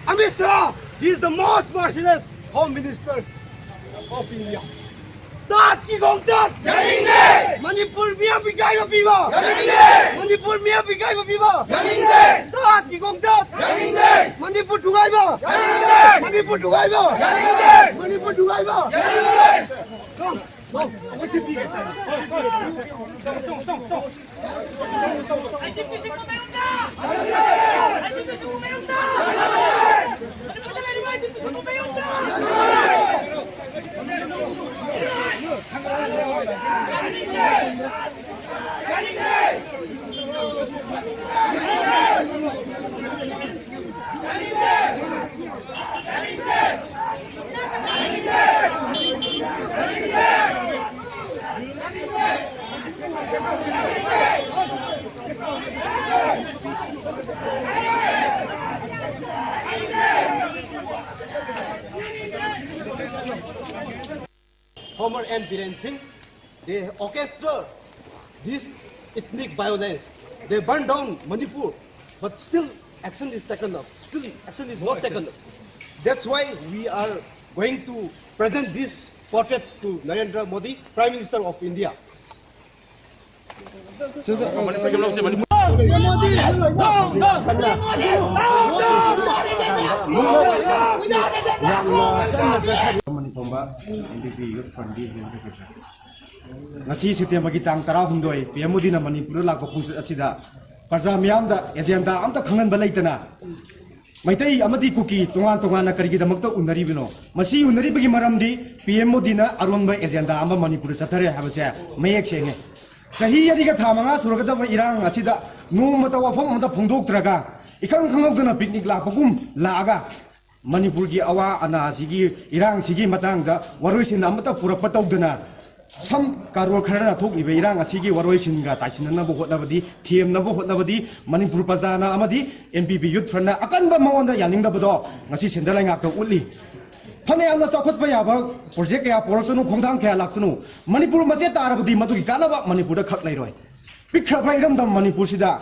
Amit Shah, he is the most merciless Home Minister of India. ꯖꯥꯠꯀꯤ ꯈꯣꯡꯆꯠ! ꯌꯥꯅꯤꯡꯗꯦ! ꯃꯅꯤꯄꯨꯔ ꯃꯤꯌꯥꯝ ꯏꯀꯥꯏꯕ ꯄꯤꯕ! ꯌꯥꯅꯤꯡꯗꯦ! ꯃꯅꯤꯄꯨꯔ ꯃꯤꯌꯥꯝ ꯏꯀꯥꯏꯕ ꯄꯤꯕ! ꯌꯥꯅꯤꯡꯗꯦ! ꯖꯥꯠꯀꯤ ꯈꯣꯡꯆꯠ! ꯌꯥꯅꯤꯡꯗꯦ! ꯃꯅꯤꯄꯨꯔ ꯊꯨꯒꯥꯏꯕ! ꯌꯥꯅꯤꯡꯗꯦ! ꯃꯅꯤꯄꯨꯔ ꯊꯨꯒꯥꯏꯕ! ꯌꯥꯅꯤꯡꯗꯦ! ꯃꯅꯤꯄꯨꯔ ꯊꯨꯒꯥꯏꯕ! ꯌꯥꯅꯤꯡꯗꯦ! former N Biren Singh, they orchestra this ethnic violence. They burn down Manipur, but still action is taken up. Still action is not taken up. That's why we are going to present this portrait to Narendra Modi, Prime Minister of India. Manipur ꯌꯥꯝꯅ ꯀꯟꯅ ꯆꯠꯊꯔꯤ꯫ ꯌꯥꯝꯅ ꯀꯟꯅ ꯆꯠꯊꯔꯤ꯫ ꯃꯅꯤꯄꯨꯔ ꯄꯨꯝꯕ ꯑꯦꯝ ꯕꯤ ꯄꯤ ꯌꯨꯠ ꯐ꯭ꯔꯟꯒꯤ ꯖꯦꯅꯔꯦꯜ ꯁꯦꯀ꯭ꯔꯦꯇꯔꯤ꯫ ꯉꯁꯤ ꯁꯦꯞꯇꯦꯝꯕꯔꯒꯤ ꯇꯥꯡ ꯇꯔꯥꯍꯨꯝꯗꯣꯏ, ꯄꯤ ꯑꯦꯝ ꯃꯣꯗꯤꯅ ꯃꯅꯤꯄꯨꯔꯗ ꯂꯥꯛꯄ ꯈꯣꯡꯆꯠ ꯑꯁꯤꯗ ꯄ꯭ꯔꯖꯥ ꯃꯤꯌꯥꯝꯗ ꯑꯦꯖꯦꯟꯗꯥ ꯑꯝꯇ ꯈꯪꯍꯟꯕ ꯂꯩꯇꯅ, ꯃꯩꯇꯩ ꯑꯃꯗꯤ ꯀꯨꯀꯤ ꯇꯣꯉꯥꯟ ꯇꯣꯉꯥꯟꯅ ꯀꯔꯤꯒꯤꯗꯃꯛꯇ ꯎꯅꯔꯤꯕꯅꯣ? ꯃꯁꯤ ꯎꯅꯔꯤꯕꯒꯤ ꯃꯔꯝꯗꯤ ꯄꯤ ꯑꯦꯝ ꯃꯣꯗꯤꯅ ꯑꯔꯣꯟꯕ ꯑꯦꯖꯦꯟꯗꯥ ꯑꯃ ꯃꯅꯤꯄꯨꯔꯗ ꯆꯠꯊꯔꯦ ꯍꯥꯏꯕꯁꯦ ꯃꯌꯦꯛ ꯁꯦꯡꯉꯦ꯫ ꯆꯍꯤ ꯑꯅꯤꯒ ꯊꯥ ꯃꯉꯥ ꯁꯨꯔꯒꯗꯕ ꯏꯔꯥꯡ ꯑꯁꯤꯗ ꯅꯣꯡꯃꯇ ꯋꯥꯐꯝ ꯑꯃꯇ ꯐꯣꯡꯗꯣꯛꯇ꯭ꯔꯒ, ꯏꯈꯪ ꯈꯪꯍꯧꯗꯅ ꯄꯤꯛꯅꯤꯛ ꯂꯥꯛꯄꯒꯨꯝ ꯂꯥꯛꯑꯒ, ꯃꯅꯤꯄꯨꯔꯒꯤ ꯑꯋꯥ ꯑꯅꯥꯁꯤꯒꯤ, ꯏꯔꯥꯡꯁꯤꯒꯤ ꯃꯇꯥꯡꯗ ꯋꯥꯔꯣꯏꯁꯤꯟ ꯑꯃꯠꯇ ꯄꯨꯔꯛꯄ ꯇꯧꯗꯅ, ꯁꯝ ꯀꯥꯔꯣꯔ ꯈꯔꯅ ꯊꯣꯛꯂꯤꯕ ꯏꯔꯥꯡ ꯑꯁꯤꯒꯤ ꯋꯥꯔꯣꯏꯁꯤꯟꯒ ꯇꯥꯏꯁꯤꯟꯅꯅꯕ ꯍꯣꯠꯅꯕꯗꯤ, ꯊꯦꯝꯅꯕ ꯍꯣꯠꯅꯕꯗꯤ ꯃꯅꯤꯄꯨꯔ ꯄ꯭ꯔꯖꯥꯅ ꯑꯃꯗꯤ ꯑꯦꯝ ꯄꯤ ꯄꯤ ꯌꯨꯠ ꯐ꯭ꯔꯟꯠꯅ ꯑꯀꯟꯕ ꯃꯑꯣꯡꯗ ꯌꯥꯅꯤꯡꯗꯕꯗꯣ ꯉꯁꯤ ꯁꯦꯟꯇꯔ ꯂꯩꯉꯥꯛꯇ ꯎꯠꯂꯤ꯫ ꯐꯅꯌꯥꯝꯅ ꯆꯥꯎꯈꯠꯄ ꯌꯥꯕ ꯄ꯭ꯔꯣꯖꯦꯛ ꯀꯌꯥ ꯄꯨꯔꯛꯁꯅꯨ, ꯈꯣꯡꯊꯥꯡ ꯀꯌꯥ ꯂꯥꯛꯁꯅꯨ, ꯃꯅꯤꯄꯨꯔ ꯃꯆꯦꯠ ꯇꯥꯔꯕꯗꯤ ꯃꯗꯨꯒꯤ ꯀꯥꯟꯅꯕ ꯃꯅꯤꯄꯨꯔꯗ ꯈꯛ ꯂꯩꯔꯣꯏ꯫ ꯄꯤꯛꯈ꯭ꯔꯕ ꯏꯔꯝꯗꯝ ꯃꯅꯤꯄꯨꯔꯁꯤꯗ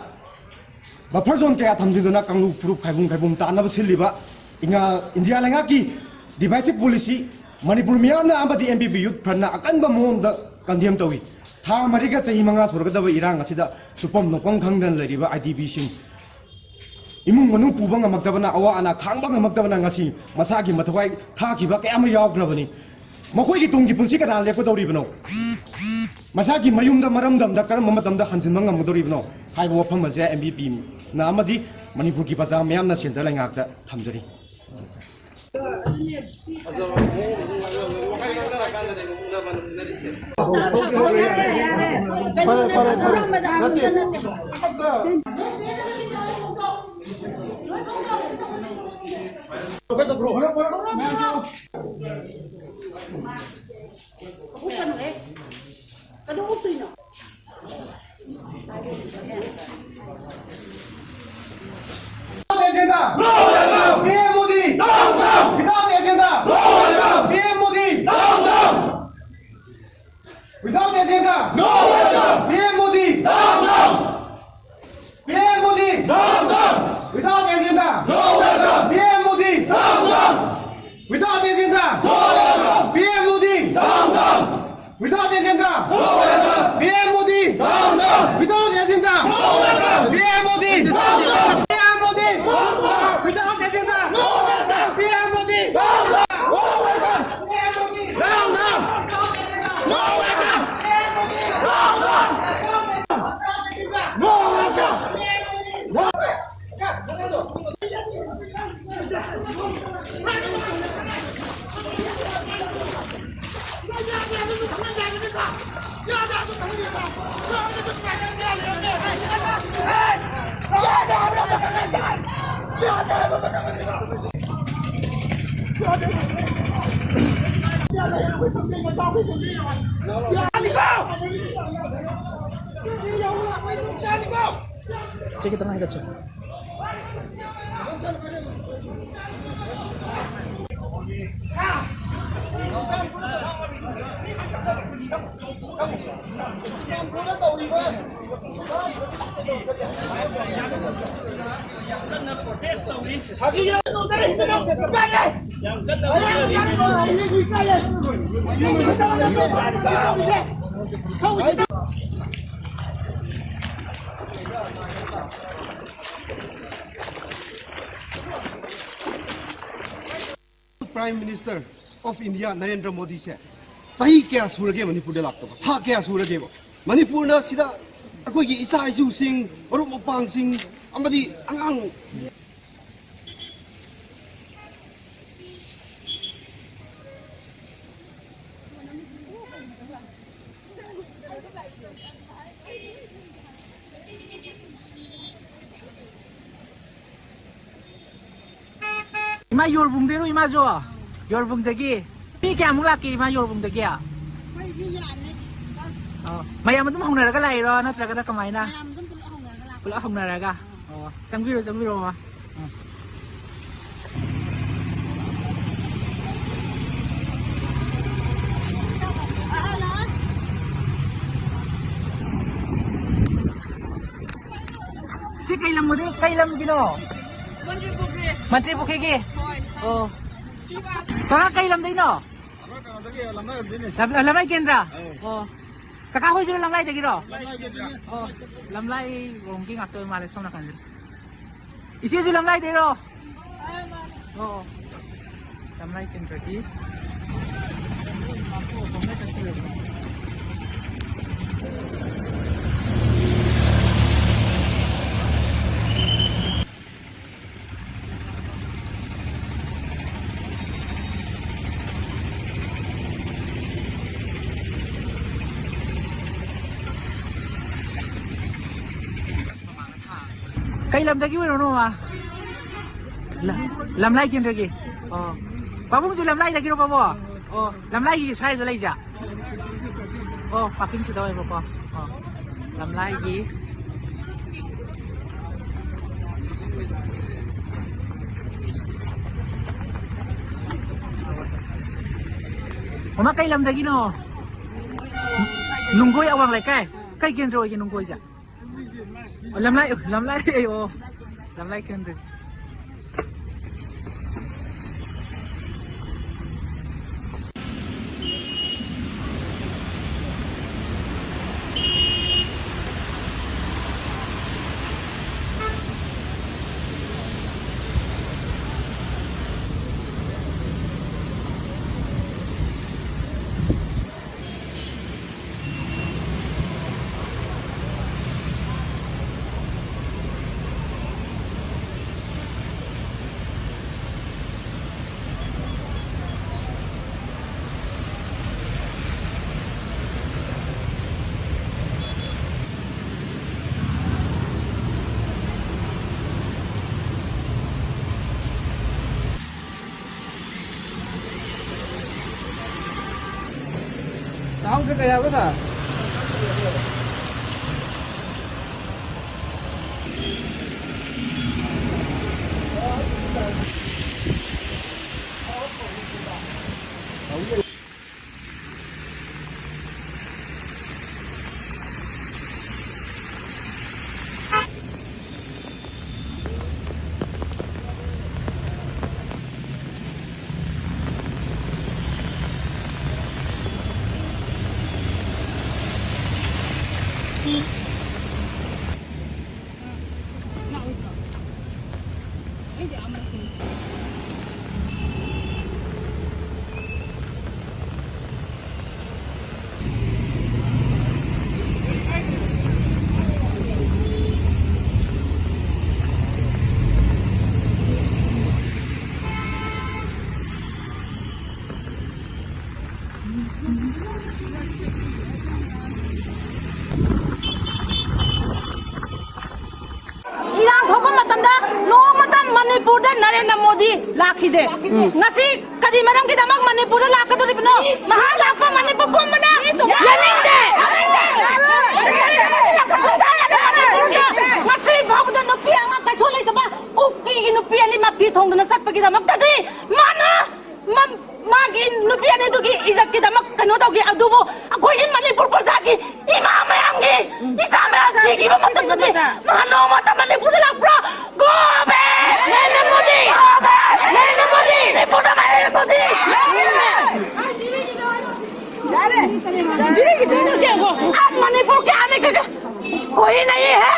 ꯕꯐꯔ ꯖꯣꯟ ꯀꯌꯥ ꯊꯝꯖꯤꯟꯗꯨꯅ ꯀꯥꯡꯂꯨꯞ ꯐꯨꯔꯨꯞ ꯈꯥꯏꯕꯨꯝ ꯈꯥꯏꯕꯨꯝ ꯇꯥꯅꯕ ꯁꯤꯜꯂꯤꯕ ꯏꯉꯥ-, ꯏꯟꯗꯤꯌꯥ ꯂꯩꯉꯥꯛꯀꯤ ꯗꯤꯚꯥꯏꯁꯤꯞ ꯄꯣꯂꯤꯁꯤ ꯃꯅꯤꯄꯨꯔ ꯃꯤꯌꯥꯝꯅ ꯑꯃꯗꯤ ꯑꯦꯝ ꯕꯤ ꯄꯤ ꯌꯨꯠ ꯐ꯭ꯔꯟꯠꯅ ꯑꯀꯟꯕ ꯃꯑꯣꯡꯗ ꯀꯟꯗꯦꯝ ꯇꯧꯏ꯫ ꯊꯥ ꯃꯔꯤꯒ ꯆꯍꯤ ꯃꯉꯥ ꯁꯨꯔꯒꯗꯕ ꯏꯔꯥꯡ ꯑꯁꯤꯗ ꯁꯨꯐꯝ ꯅꯣꯐꯝ ꯈꯪꯗꯅ ꯂꯩꯔꯤꯕ ꯑꯥꯏ ꯗꯤ ꯕꯤꯁꯤꯡ, ꯏꯃꯨꯡ ꯃꯅꯨꯡ ꯄꯨꯕ ꯉꯝꯃꯛꯇꯕꯅ, ꯑꯋꯥ ꯑꯅꯥ ꯈꯥꯡꯕ ꯉꯝꯃꯛꯇꯕꯅ ꯉꯁꯤ ꯃꯁꯥꯒꯤ ꯃꯊ꯭ꯋꯥꯏ ꯊꯥꯈꯤꯕ ꯀꯌꯥ ꯑꯃ ꯌꯥꯎꯈ꯭ꯔꯕꯅꯤ꯫ ꯃꯈꯣꯏꯒꯤ ꯇꯨꯡꯒꯤ ꯄꯨꯟꯁꯤ ꯀꯅꯥꯅ ꯂꯦꯞꯀꯗꯧꯔꯤꯕꯅꯣ? ꯃꯁꯥꯒꯤ ꯃꯌꯨꯝꯗ ꯃꯔꯝꯗꯝꯗ ꯀꯔꯝꯕ ꯃꯇꯝꯗ ꯍꯟꯖꯤꯟꯕ ꯉꯝꯒꯗꯧꯔꯤꯕꯅꯣ ꯍꯥꯏꯕ ꯋꯥꯐꯝ ꯑꯁꯦ ꯑꯦꯝ ꯕꯤ ꯄꯤꯅ ꯑꯃꯗꯤ ꯃꯅꯤꯄꯨꯔꯒꯤ ꯄ꯭ꯔꯖꯥ ꯃꯤꯌꯥꯝꯅ ꯁꯦꯟꯇꯔ ꯂꯩꯉꯥꯛꯇ ꯊꯝꯖꯔꯤ꯫ ꯐꯔꯦ, ꯐꯔꯦ, ꯐꯔꯦ꯫ ꯅꯠꯇꯦ꯫ ꯎꯞꯀꯅꯨꯍꯦ꯫ ꯀꯩꯗꯧ ꯎꯞꯇꯣꯏꯅꯣ? Without agenda! No agenda! P M Modi! No agenda! Without agenda! No agenda! P M Modi! No agenda! Without agenda! No welcome! P M Modi! Down, down! Without agenda! No welcome! P M Modi! Down, down! P M Modi! Down, down! Without agenda! No welcome! P M Modi! Down, down! No welcome! P M Modi! Down, down! No welcome! P M Modi! Down, down! No welcome! No welcome! ꯁꯤ ꯈꯤꯇꯪ ꯍꯥꯏꯒꯠꯁꯦ꯫ Prime Minister of India Narendra ꯃꯣꯗꯤꯁꯦ ꯆꯍꯤ ꯀꯌꯥ ꯁꯨꯔꯒꯦ ꯃꯅꯤꯄꯨꯔꯗ ꯂꯥꯛꯇꯕ? ꯊꯥ ꯀꯌꯥ ꯁꯨꯔꯒꯦꯕ? ꯃꯅꯤꯄꯨꯔꯅ ꯁꯤꯗ ꯑꯩꯈꯣꯏꯒꯤ ꯏꯆꯥ ꯏꯁꯨꯁꯤꯡ, ꯃꯔꯨꯞ ꯃꯄꯥꯡꯁꯤꯡ ꯑꯃꯗꯤ ꯑꯉꯥꯡ ꯏꯃꯥ ꯌꯣꯔꯕꯨꯡꯗꯩꯔꯣ ꯏꯃꯥꯁꯨ? ꯌꯣꯔꯕꯨꯡꯗꯒꯤ꯫ ꯃꯤ ꯀꯌꯥꯃꯨꯛ ꯂꯥꯛꯀꯦ ꯏꯃꯥ ꯌꯣꯔꯕꯨꯡꯗꯒꯤ? ꯑꯩꯈꯣꯏ ꯃꯤ ꯌꯥꯝꯃꯦ꯫ ꯑꯣ, ꯃꯌꯥꯝ ꯑꯗꯨꯝ ꯍꯧꯅꯔꯒ ꯂꯥꯛꯏꯔꯣ ꯅꯠꯇ꯭ꯔꯒꯅ ꯀꯃꯥꯏꯅ? ꯃꯌꯥꯝ ꯑꯗꯨꯝ ꯄꯨꯂꯞ ꯍꯧꯅꯔꯒ ꯂꯥꯛꯄ꯫ ꯄꯨꯂꯞ ꯍꯧꯅꯔꯒ? ꯑꯣ, ꯆꯪꯕꯤꯔꯣ, ꯆꯪꯕꯤꯔꯣ, ꯃꯃꯥ꯫ ꯎꯝ꯫ ꯁꯤ ꯀꯩ ꯂꯝꯒꯤꯅꯣ? ꯀꯩ ꯂꯝꯒꯤꯅꯣ? ꯃꯟꯇ꯭ꯔꯤ ꯄꯨꯈ꯭ꯔꯤ꯫ ꯃꯟꯇ꯭ꯔꯤ ꯄꯨꯈ꯭ꯔꯤꯒꯤ? ꯍꯣꯏ꯫ ꯑꯣ꯫ ꯁꯤ ꯕꯥ- ꯀꯀꯥ ꯀꯩ ꯂꯝꯗꯩꯅꯣ? ꯀꯩꯅꯣꯗꯒꯤ ꯂꯝꯂꯥꯏ ꯑꯣꯏꯗꯣꯏꯅꯦ꯫ ꯂꯝ-, ꯂꯝꯂꯥꯏ ꯀꯦꯟꯗ꯭ꯔꯥ? ꯑꯧ꯫ ꯑꯣ꯫ ꯀꯀꯥ ꯍꯣꯏꯁꯨ ꯂꯝꯂꯥꯏꯗꯒꯤꯔꯣ? ꯂꯝꯂꯥꯏꯗꯒꯤꯅꯦ꯫ ꯑꯣ, ꯂꯝꯂꯥꯏꯔꯣꯝꯒꯤ ꯉꯥꯛꯇ ꯑꯣꯏ ꯃꯥꯜꯂꯦ ꯁꯣꯝ ꯅꯥꯀꯟꯗ꯫ ꯏꯆꯦꯁꯨ ꯂꯝꯂꯥꯏꯗꯩꯔꯣ? ꯑꯣ, ꯂꯝꯂꯥꯏ ꯀꯦꯟꯗ꯭ꯔꯒꯤ꯫ ꯀꯩ ꯂꯝꯗꯒꯤ ꯑꯣꯏꯔꯣꯅꯣ, ꯃꯃꯥ? ꯂ-, ꯂꯝꯂꯥꯏ ꯀꯦꯟꯗ꯭ꯔꯒꯤ꯫ ꯑꯣ꯫ ꯄꯥꯕꯨꯡꯁꯨ ꯂꯝꯂꯥꯏꯗꯒꯤꯔꯣ, ꯄꯥꯕꯨꯡ? ꯑꯣ, ꯂꯝꯂꯥꯏꯒꯤ ꯁ꯭ꯋꯥꯏꯗ ꯂꯩꯖꯥ? ꯑꯣ, ꯄꯥꯔꯀꯤꯡꯁꯤꯗ ꯑꯣꯏꯕꯀꯣ꯫ ꯑꯣ, ꯂꯝꯂꯥꯏꯒꯤ꯫ ꯃꯃꯥ, ꯀꯩ ꯂꯝꯗꯒꯤꯅꯣ? ꯅꯨꯡꯒꯣꯏ ꯑꯋꯥꯡ ꯂꯩꯀꯥꯏ꯫ ꯀꯩ ꯀꯦꯟꯗ꯭ꯔ ꯑꯣꯏꯒꯦ ꯅꯨꯡꯒꯣꯏꯁꯦ? ꯑꯣ, ꯂꯝꯂꯥꯏ, ꯂꯝꯂꯥꯏ, ꯑꯣ, ꯂꯝꯂꯥꯏ ꯀꯦꯟꯗ꯭ꯔ꯫ ꯆꯥꯎꯁꯦ ꯀꯌꯥ ꯍꯥꯏꯕ ꯁꯥꯔ? ꯏꯔꯥꯡ ꯊꯣꯛꯄ ꯃꯇꯝꯗ ꯅꯣꯡꯃꯇ ꯃꯅꯤꯄꯨꯔꯗ ꯅꯔꯦꯟꯗ꯭ꯔ ꯃꯣꯗꯤ ꯂꯥꯛꯈꯤꯗꯦ꯫ ꯉꯁꯤ ꯀꯔꯤ ꯃꯔꯝꯒꯤꯗꯃꯛ ꯃꯅꯤꯄꯨꯔꯗ ꯂꯥꯛꯀꯗꯧꯔꯤꯕꯅꯣ? ꯃꯍꯥꯛ ꯂꯥꯛꯄ ꯃꯅꯤꯄꯨꯔ ꯄꯨꯝꯕꯅ ꯌꯥꯅꯤꯡꯗꯦ꯫ ꯉꯁꯤ ꯐꯥꯎꯕꯗ ꯅꯨꯄꯤ ꯑꯉꯥꯡ ꯀꯩꯁꯨ ꯂꯩꯇꯕ ꯀꯨꯀꯤꯒꯤ ꯅꯨꯄꯤ ꯑꯅꯤ ꯃꯐꯤ ꯊꯣꯡꯗꯨꯅ ꯆꯠꯄꯒꯤꯗꯃꯛꯇꯗꯤ ꯃꯥꯅ ꯃꯥꯒꯤ ꯅꯨꯄꯤ ꯑꯅꯤꯗꯨꯒꯤ ꯏꯖꯠꯀꯤꯗꯃꯛ ꯀꯩꯅꯣ ꯇꯧꯈꯤ꯫ ꯑꯗꯨꯕꯨ ꯑꯩꯈꯣꯏꯒꯤ ꯃꯅꯤꯄꯨꯔ ꯄ꯭ꯔꯖꯥꯒꯤ ꯏꯃꯥ ꯃꯌꯥꯝꯒꯤ ꯏꯆꯥ ꯃꯌꯥꯝ ꯁꯤꯈꯤꯕ ꯃꯇꯝꯗꯗꯤ ꯃꯍꯥꯛ ꯅꯣꯡꯃꯇ ꯃꯅꯤꯄꯨꯔꯗ ꯂꯥꯛꯄ꯭ꯔꯥ? Go back! Narendra Modi! Go back! Narendra Modi! ꯃꯅꯤꯄꯨꯔꯗ ꯅꯔꯦꯟꯗ꯭ꯔ ꯃꯣꯗꯤ! आप मणिपुर के आने के कोई नहीं है।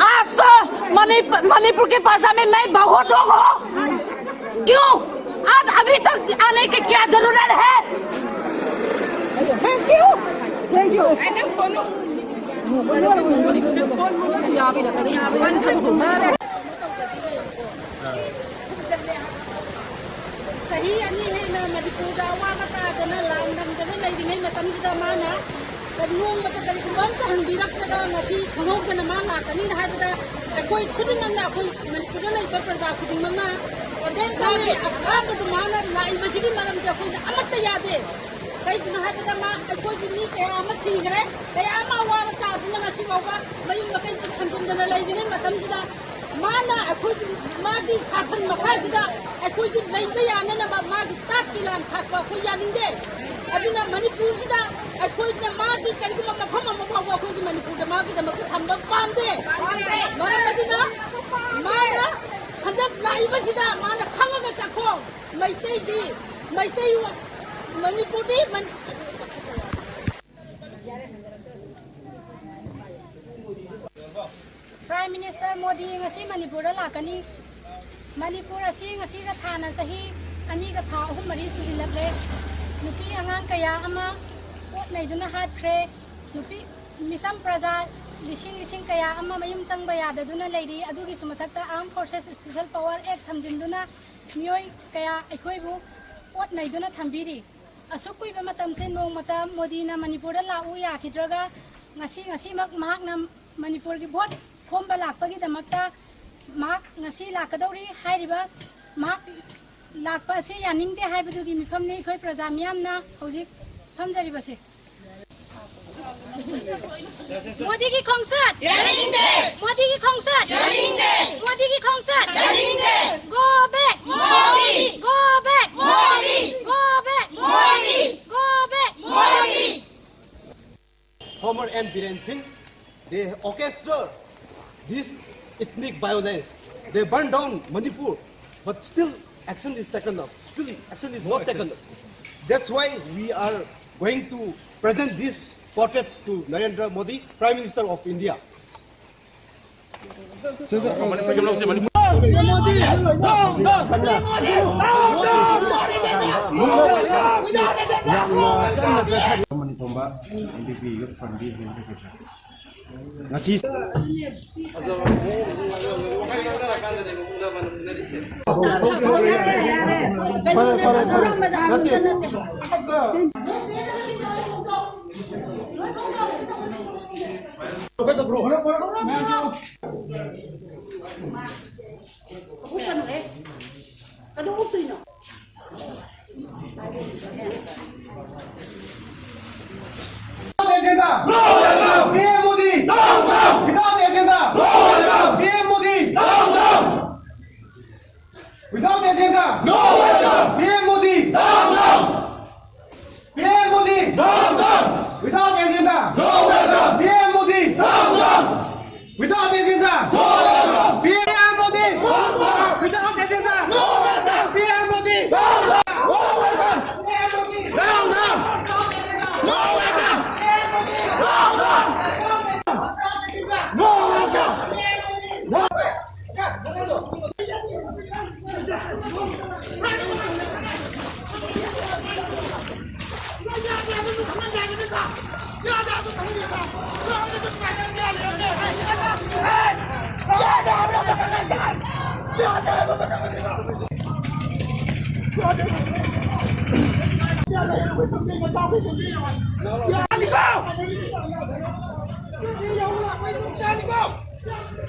आज तो मणिप-, मणिपुर के भाषा में मैं बहुत हो गो। क्यों? आप अभी तक आने की क्या जरूरत है? Thank you. Thank you. ꯆꯍꯤ ꯑꯅꯤ ꯍꯦꯟꯅ ꯃꯅꯤꯄꯨꯔꯗ ꯑꯋꯥꯕ ꯇꯥꯗꯅ ꯂꯥꯟ ꯉꯝꯗꯅ ꯂꯩꯔꯤꯉꯩ ꯃꯇꯝꯁꯤꯗ ꯃꯥꯅ ꯀꯔꯤ ꯅꯣꯡꯃꯇ ꯀꯔꯤꯒꯨꯝꯕ ꯑꯝꯇ ꯍꯪꯕꯤꯔꯛꯇ꯭ꯔꯒ ꯉꯁꯤ ꯈꯪꯍꯧꯗꯅ ꯃꯥ ꯂꯥꯛꯀꯅꯤꯅ ꯍꯥꯏꯕꯗ ꯑꯩꯈꯣꯏ ꯈꯨꯗꯤꯡꯃꯛꯅ, ꯑꯩꯈꯣꯏ ꯃꯅꯤꯄꯨꯔꯗ ꯂꯩꯕ ꯄ꯭ꯔꯖꯥ ꯈꯨꯗꯤꯡꯃꯛꯅ ꯃꯥꯒꯤ ꯑꯄꯥꯝꯕꯗꯨ ꯃꯥꯅ ꯂꯥꯛꯏꯕꯁꯤꯒꯤ ꯃꯔꯝꯗꯤ ꯑꯩꯈꯣꯏꯗ ꯑꯃꯠꯇ ꯌꯥꯗꯦ꯫ ꯀꯩꯒꯤꯅꯣ ꯍꯥꯏꯕꯗ ꯃꯥ ꯑꯩꯈꯣꯏꯒꯤ ꯃꯤ ꯀꯌꯥ ꯑꯃ ꯁꯤꯈ꯭ꯔꯦ, ꯀꯌꯥ ꯑꯃ ꯑꯋꯥꯕ ꯇꯥꯗꯨꯅ ꯉꯁꯤ ꯐꯥꯎꯕ ꯃꯌꯨꯝ ꯃꯀꯩꯗ ꯊꯝꯖꯤꯟꯗꯅ ꯂꯩꯔꯤꯉꯩ ꯃꯇꯝꯁꯤꯗ ꯃꯥꯅ ꯑꯩꯈꯣꯏꯒꯤ, ꯃꯥꯒꯤ ꯁꯥꯁꯟ ꯃꯈꯥꯁꯤꯗ ꯑꯩꯈꯣꯏꯒꯤ ꯂꯩꯕ ꯌꯥꯅꯅꯕ ꯃꯥꯒꯤ ꯇꯥꯠꯀꯤ ꯂꯥꯟ ꯊꯥꯛꯄ ꯑꯩꯈꯣꯏ ꯌꯥꯅꯤꯡꯗꯦ꯫ ꯑꯗꯨꯅ ꯃꯅꯤꯄꯨꯔꯁꯤꯗ ꯑꯩꯈꯣꯏꯅ ꯃꯥꯒꯤ ꯀꯔꯤꯒꯨꯝꯕ ꯃꯐꯝ ꯑꯃ ꯐꯥꯎꯕ ꯑꯩꯈꯣꯏꯒꯤ ꯃꯅꯤꯄꯨꯔꯗ ꯃꯥꯒꯤꯗꯃꯛꯇ ꯊꯝꯕ ꯄꯥꯝꯗꯦ꯫ ꯃꯔꯝ ꯑꯗꯨꯅ ꯃꯥꯅ ꯍꯟꯗꯛ ꯂꯥꯛꯏꯕꯁꯤꯗ ꯃꯥꯅ ꯈꯪꯉꯒ ꯆꯠꯈꯣ꯫ ꯃꯩꯇꯩꯗꯤ, ꯃꯩꯇꯩ, ꯃꯅꯤꯄꯨꯔꯗꯤ ꯃꯅꯤ-, Prime Minister ꯃꯣꯗꯤ ꯉꯁꯤ ꯃꯅꯤꯄꯨꯔꯗ ꯂꯥꯛꯀꯅꯤ꯫ ꯃꯅꯤꯄꯨꯔ ꯑꯁꯤ ꯉꯁꯤꯒ ꯊꯥꯅ ꯆꯍꯤ ꯑꯅꯤꯒ ꯊꯥ ꯑꯍꯨꯝ ꯃꯔꯤ ꯁꯨꯖꯤꯜꯂꯛꯂꯦ꯫ ꯅꯨꯄꯤ ꯑꯉꯥꯡ ꯀꯌꯥ ꯑꯃ ꯑꯣꯠ ꯅꯩꯗꯨꯅ ꯍꯥꯠꯈ꯭ꯔꯦ꯫ ꯅꯨꯄꯤ ꯃꯤꯆꯝ ꯄ꯭ꯔꯖꯥ ꯂꯤꯁꯤꯡ ꯂꯤꯁꯤꯡ ꯀꯌꯥ ꯑꯃ ꯃꯌꯨꯝ ꯆꯪꯕ ꯌꯥꯗꯗꯨꯅ ꯂꯩꯔꯤ꯫ ꯑꯗꯨꯒꯤꯁꯨ ꯃꯊꯛꯇ Armed Forces Special Power Act ꯊꯝꯖꯤꯟꯗꯨꯅ ꯃꯤꯑꯣꯏ ꯀꯌꯥ ꯑꯩꯈꯣꯏꯕꯨ ꯑꯣꯠ ꯅꯩꯗꯨꯅ ꯊꯝꯕꯤꯔꯤ꯫ ꯑꯁꯨꯛ ꯀꯨꯏꯕ ꯃꯇꯝꯁꯦ ꯅꯣꯡꯃꯇ ꯃꯣꯗꯤꯅ ꯃꯅꯤꯄꯨꯔꯗ ꯂꯥꯛꯎ ꯌꯥꯈꯤꯗ꯭ꯔꯒ ꯉꯁꯤ, ꯉꯁꯤꯃꯛ ꯃꯍꯥꯛꯅ ꯃꯅꯤꯄꯨꯔꯒꯤ ꯚꯣꯠ ꯈꯣꯝꯕ ꯂꯥꯛꯄꯒꯤꯗꯃꯛꯇ ꯃꯍꯥꯛ ꯉꯁꯤ ꯂꯥꯛꯀꯗꯧꯔꯤ ꯍꯥꯏꯔꯤꯕ ꯃꯍꯥꯛ ꯂꯥꯛꯄ ꯑꯁꯤ ꯌꯥꯅꯤꯡꯗꯦ ꯍꯥꯏꯕꯗꯨꯒꯤ ꯃꯤꯐꯝꯅꯤ ꯑꯩꯈꯣꯏ ꯄ꯭ꯔꯖꯥ ꯃꯤꯌꯥꯝꯅ ꯍꯧꯖꯤꯛ ꯐꯝꯖꯔꯤꯕꯁꯦ꯫ ꯃꯣꯗꯤꯒꯤ ꯈꯣꯡꯆꯠ! ꯌꯥꯅꯤꯡꯗꯦ! ꯃꯣꯗꯤꯒꯤ ꯈꯣꯡꯆꯠ! ꯌꯥꯅꯤꯡꯗꯦ! ꯃꯣꯗꯤꯒꯤ ꯈꯣꯡꯆꯠ! ꯌꯥꯅꯤꯡꯗꯦ! Go back! Modi! Go back! Modi! Go back! Modi! Go back! Modi! Former M Biren Singh, they orchestra this ethnic violence. They burn down Manipur, but still action is taken up. Still action is not taken up. That's why we are going to present this portrait to Narendra Modi, Prime Minister of India. Manipur B youth ꯐ꯭ꯔꯟꯒꯤ ꯖꯦꯅꯔꯦꯜ ꯁꯦꯀ꯭ꯔꯦꯇꯔꯤ꯫ ꯉꯁꯤ ꯐꯔꯦ, ꯐꯔꯦ, ꯐꯔꯦ꯫ ꯅꯠꯇꯦ꯫ ꯀꯩꯗꯧ ꯎꯞꯇꯣꯏꯅꯣ? Without agenda! No welcome! P M Modi! Down, down! Without agenda! No welcome! P M Modi! Down, down! Without agenda! No welcome! P M Modi! Down, down! P M Modi! Down, down! Without agenda! No welcome! P M Modi! Down, down! Without agenda! No welcome! P M Modi! Without agenda! No welcome! P M Modi! No welcome! P M Modi! Down, down! No welcome! No welcome! No welcome!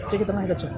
ꯆꯦ, ꯈꯤꯇꯪ ꯍꯥꯏꯒꯠꯆꯧ꯫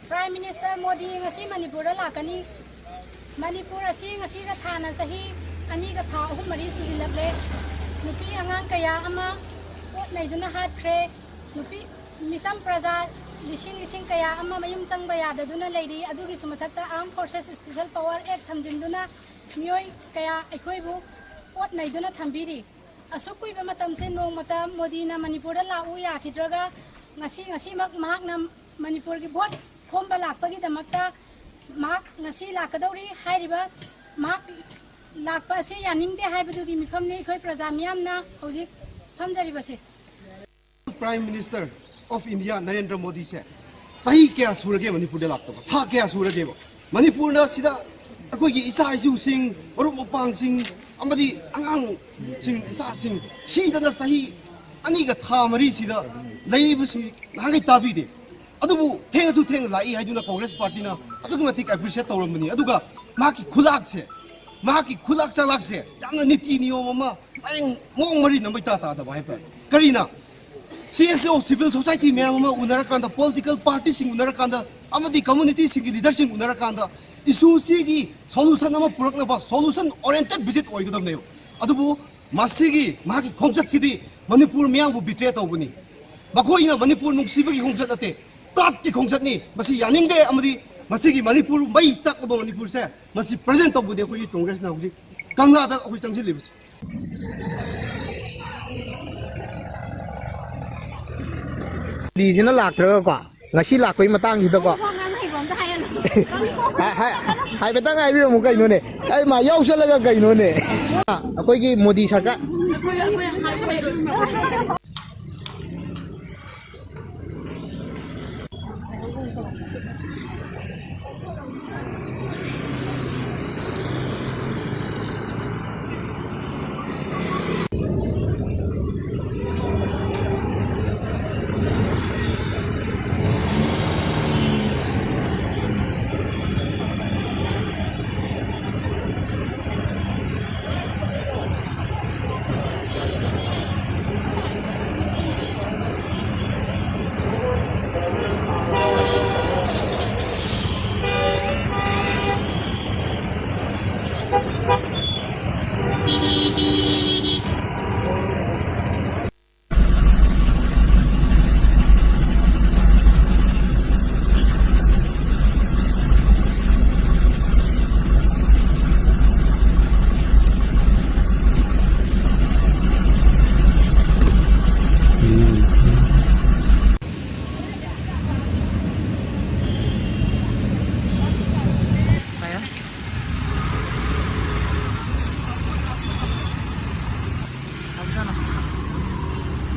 Prime Minister ꯃꯣꯗꯤ ꯉꯁꯤ ꯃꯅꯤꯄꯨꯔꯗ ꯂꯥꯛꯀꯅꯤ꯫ ꯃꯅꯤꯄꯨꯔ ꯑꯁꯤ ꯉꯁꯤꯒ ꯊꯥꯅ ꯆꯍꯤ ꯑꯅꯤꯒ ꯊꯥ ꯑꯍꯨꯝ ꯃꯔꯤ ꯁꯨꯖꯤꯜꯂꯛꯂꯦ꯫ ꯅꯨꯄꯤ ꯑꯉꯥꯡ ꯀꯌꯥ ꯑꯃ ꯑꯣꯠ ꯅꯩꯗꯨꯅ ꯍꯥꯠꯈ꯭ꯔꯦ꯫ ꯅꯨꯄꯤ ꯃꯤꯆꯝ ꯄ꯭ꯔꯖꯥ ꯂꯤꯁꯤꯡ ꯂꯤꯁꯤꯡ ꯀꯌꯥ ꯑꯃ ꯃꯌꯨꯝ ꯆꯪꯕ ꯌꯥꯗꯗꯨꯅ ꯂꯩꯔꯤ꯫ ꯑꯗꯨꯒꯤꯁꯨ ꯃꯊꯛꯇ Armed Forces Special Power Act ꯊꯝꯖꯤꯟꯗꯨꯅ ꯃꯤꯑꯣꯏ ꯀꯌꯥ ꯑꯩꯈꯣꯏꯕꯨ ꯑꯣꯠ ꯅꯩꯗꯨꯅ ꯊꯝꯕꯤꯔꯤ꯫ ꯑꯁꯨꯛ ꯀꯨꯏꯕ ꯃꯇꯝꯁꯦ ꯅꯣꯡꯃꯇ ꯃꯣꯗꯤꯅ ꯃꯅꯤꯄꯨꯔꯗ ꯂꯥꯛꯎ ꯌꯥꯈꯤꯗ꯭ꯔꯒ ꯉꯁꯤ, ꯉꯁꯤꯃꯛ ꯃꯍꯥꯛꯅ ꯃꯅꯤꯄꯨꯔꯒꯤ ꯚꯣꯠ ꯈꯣꯝꯕ ꯂꯥꯛꯄꯒꯤꯗꯃꯛꯇ ꯃꯍꯥꯛ ꯉꯁꯤ ꯂꯥꯛꯀꯗꯧꯔꯤ ꯍꯥꯏꯔꯤꯕ ꯃꯍꯥꯛ ꯂꯥꯛꯄ ꯑꯁꯤ ꯌꯥꯅꯤꯡꯗꯦ ꯍꯥꯏꯕꯗꯨꯒꯤ ꯃꯤꯐꯝꯅꯤ ꯑꯩꯈꯣꯏ ꯄ꯭ꯔꯖꯥ ꯃꯤꯌꯥꯝꯅ ꯍꯧꯖꯤꯛ ꯐꯝꯖꯔꯤꯕꯁꯦ꯫ Prime Minister of India Narendra ꯃꯣꯗꯤꯁꯦ ꯆꯍꯤ ꯀꯌꯥ ꯁꯨꯔꯒꯦ ꯃꯅꯤꯄꯨꯔꯗ ꯂꯥꯛꯇꯕ? ꯊꯥ ꯀꯌꯥ ꯁꯨꯔꯒꯦꯕ? ꯃꯅꯤꯄꯨꯔꯗ ꯁꯤꯗ ꯑꯩꯈꯣꯏꯒꯤ ꯏꯆꯥ ꯏꯁꯨꯁꯤꯡ, ꯃꯔꯨꯞ ꯃꯄꯥꯡꯁꯤꯡ ꯑꯃꯗꯤ ꯑꯉꯥꯡꯁꯤꯡ, ꯏꯆꯥꯁꯤꯡ ꯁꯤꯗꯅ ꯆꯍꯤ ꯑꯅꯤꯒ ꯊꯥ ꯃꯔꯤꯁꯤꯗ ꯂꯩꯔꯤꯕꯁꯤ ꯅꯍꯥꯟꯈꯩ ꯇꯥꯕꯤꯗꯦ꯫ ꯑꯗꯨꯕꯨ ꯊꯦꯡꯉꯁꯨ ꯊꯦꯡꯅ ꯂꯥꯛꯏ ꯍꯥꯏꯗꯨꯅ Congress Partyꯅ ꯑꯗꯨꯛꯀꯤ ꯃꯇꯤꯛ appreciate ꯇꯧꯔꯝꯕꯅꯤ꯫ ꯑꯗꯨꯒ ꯃꯍꯥꯛꯀꯤ ꯈꯨꯂꯥꯛꯁꯦ, ꯃꯍꯥꯛꯀꯤ ꯈꯨꯂꯥꯛ ꯆꯂꯥꯛꯁꯦ ꯌꯥꯝꯅ ꯅꯤꯇꯤ ꯅꯤꯌꯣꯝ ꯑꯃ ꯃꯑꯣꯡ ꯃꯔꯤ ꯅꯝꯕ ꯏꯇꯥ ꯇꯥꯗꯕ ꯍꯥꯏꯕ ꯇꯥꯔꯦ꯫ ꯀꯔꯤꯅ? C S O, civil society ꯃꯌꯥꯝ ꯑꯃ ꯎꯅꯔꯀꯥꯟꯗ, political partyꯁꯤꯡ ꯎꯅꯔꯀꯥꯟꯗ, ꯑꯃꯗꯤ communityꯁꯤꯡꯒꯤ leaderꯁꯤꯡ ꯎꯅꯔꯀꯥꯟꯗ, issueꯁꯤꯒꯤ solution ꯑꯃ ꯄꯨꯔꯛꯅꯕ solution oriented visit ꯑꯣꯏꯒꯗꯕꯅꯦꯕ꯫ ꯑꯗꯨꯕꯨ ꯃꯁꯤꯒꯤ ꯃꯍꯥꯛꯀꯤ ꯈꯣꯡꯆꯠꯁꯤꯗꯤ ꯃꯅꯤꯄꯨꯔ ꯃꯤꯌꯥꯝꯕꯨ betray ꯇꯧꯕꯅꯤ꯫ ꯃꯈꯣꯏꯅ ꯃꯅꯤꯄꯨꯔ ꯅꯨꯡꯁꯤꯕꯒꯤ ꯈꯣꯡꯆꯠ ꯅꯠꯇꯦ, ꯀꯥꯞꯀꯤ ꯈꯣꯡꯆꯠꯅꯤ꯫ ꯃꯁꯤ ꯌꯥꯅꯤꯡꯗꯦ, ꯑꯃꯗꯤ ꯃꯁꯤꯒꯤ ꯃꯅꯤꯄꯨꯔ ꯃꯩ ꯆꯥꯛꯂꯕ ꯃꯅꯤꯄꯨꯔꯁꯦ ꯃꯁꯤ present ꯇꯧꯕꯅꯤ ꯑꯩꯈꯣꯏꯒꯤ Congressꯅ ꯍꯧꯖꯤꯛ ꯀꯪꯂꯥꯗ ꯑꯩꯈꯣꯏ ꯆꯪꯁꯤꯜꯂꯤꯕꯁꯤ꯫ ꯗꯤꯁꯤꯅ ꯂꯥꯛꯇ꯭ꯔꯒꯀꯣ, ꯉꯁꯤ ꯂꯥꯛꯄꯒꯤ ꯃꯇꯥꯡꯁꯤꯗꯀꯣ, ꯋꯥ ꯉꯥꯡ ꯍꯩꯕ ꯑꯝꯇ ꯍꯥꯏꯍꯜꯂꯣ꯫ ꯍꯥꯏ-, ꯍꯥꯏ-, ꯍꯥꯏꯐꯦꯠꯇꯪ ꯍꯥꯏꯕꯤꯔꯝꯃꯨ ꯀꯩꯅꯣꯅꯦ꯫ ꯑꯩ ꯃꯥ ꯌꯥꯎꯁꯜꯂꯒ ꯀꯩꯅꯣꯅꯦ꯫ ꯑꯩꯈꯣꯏꯒꯤ ꯃꯣꯗꯤ ꯁꯔꯀꯥꯔ꯫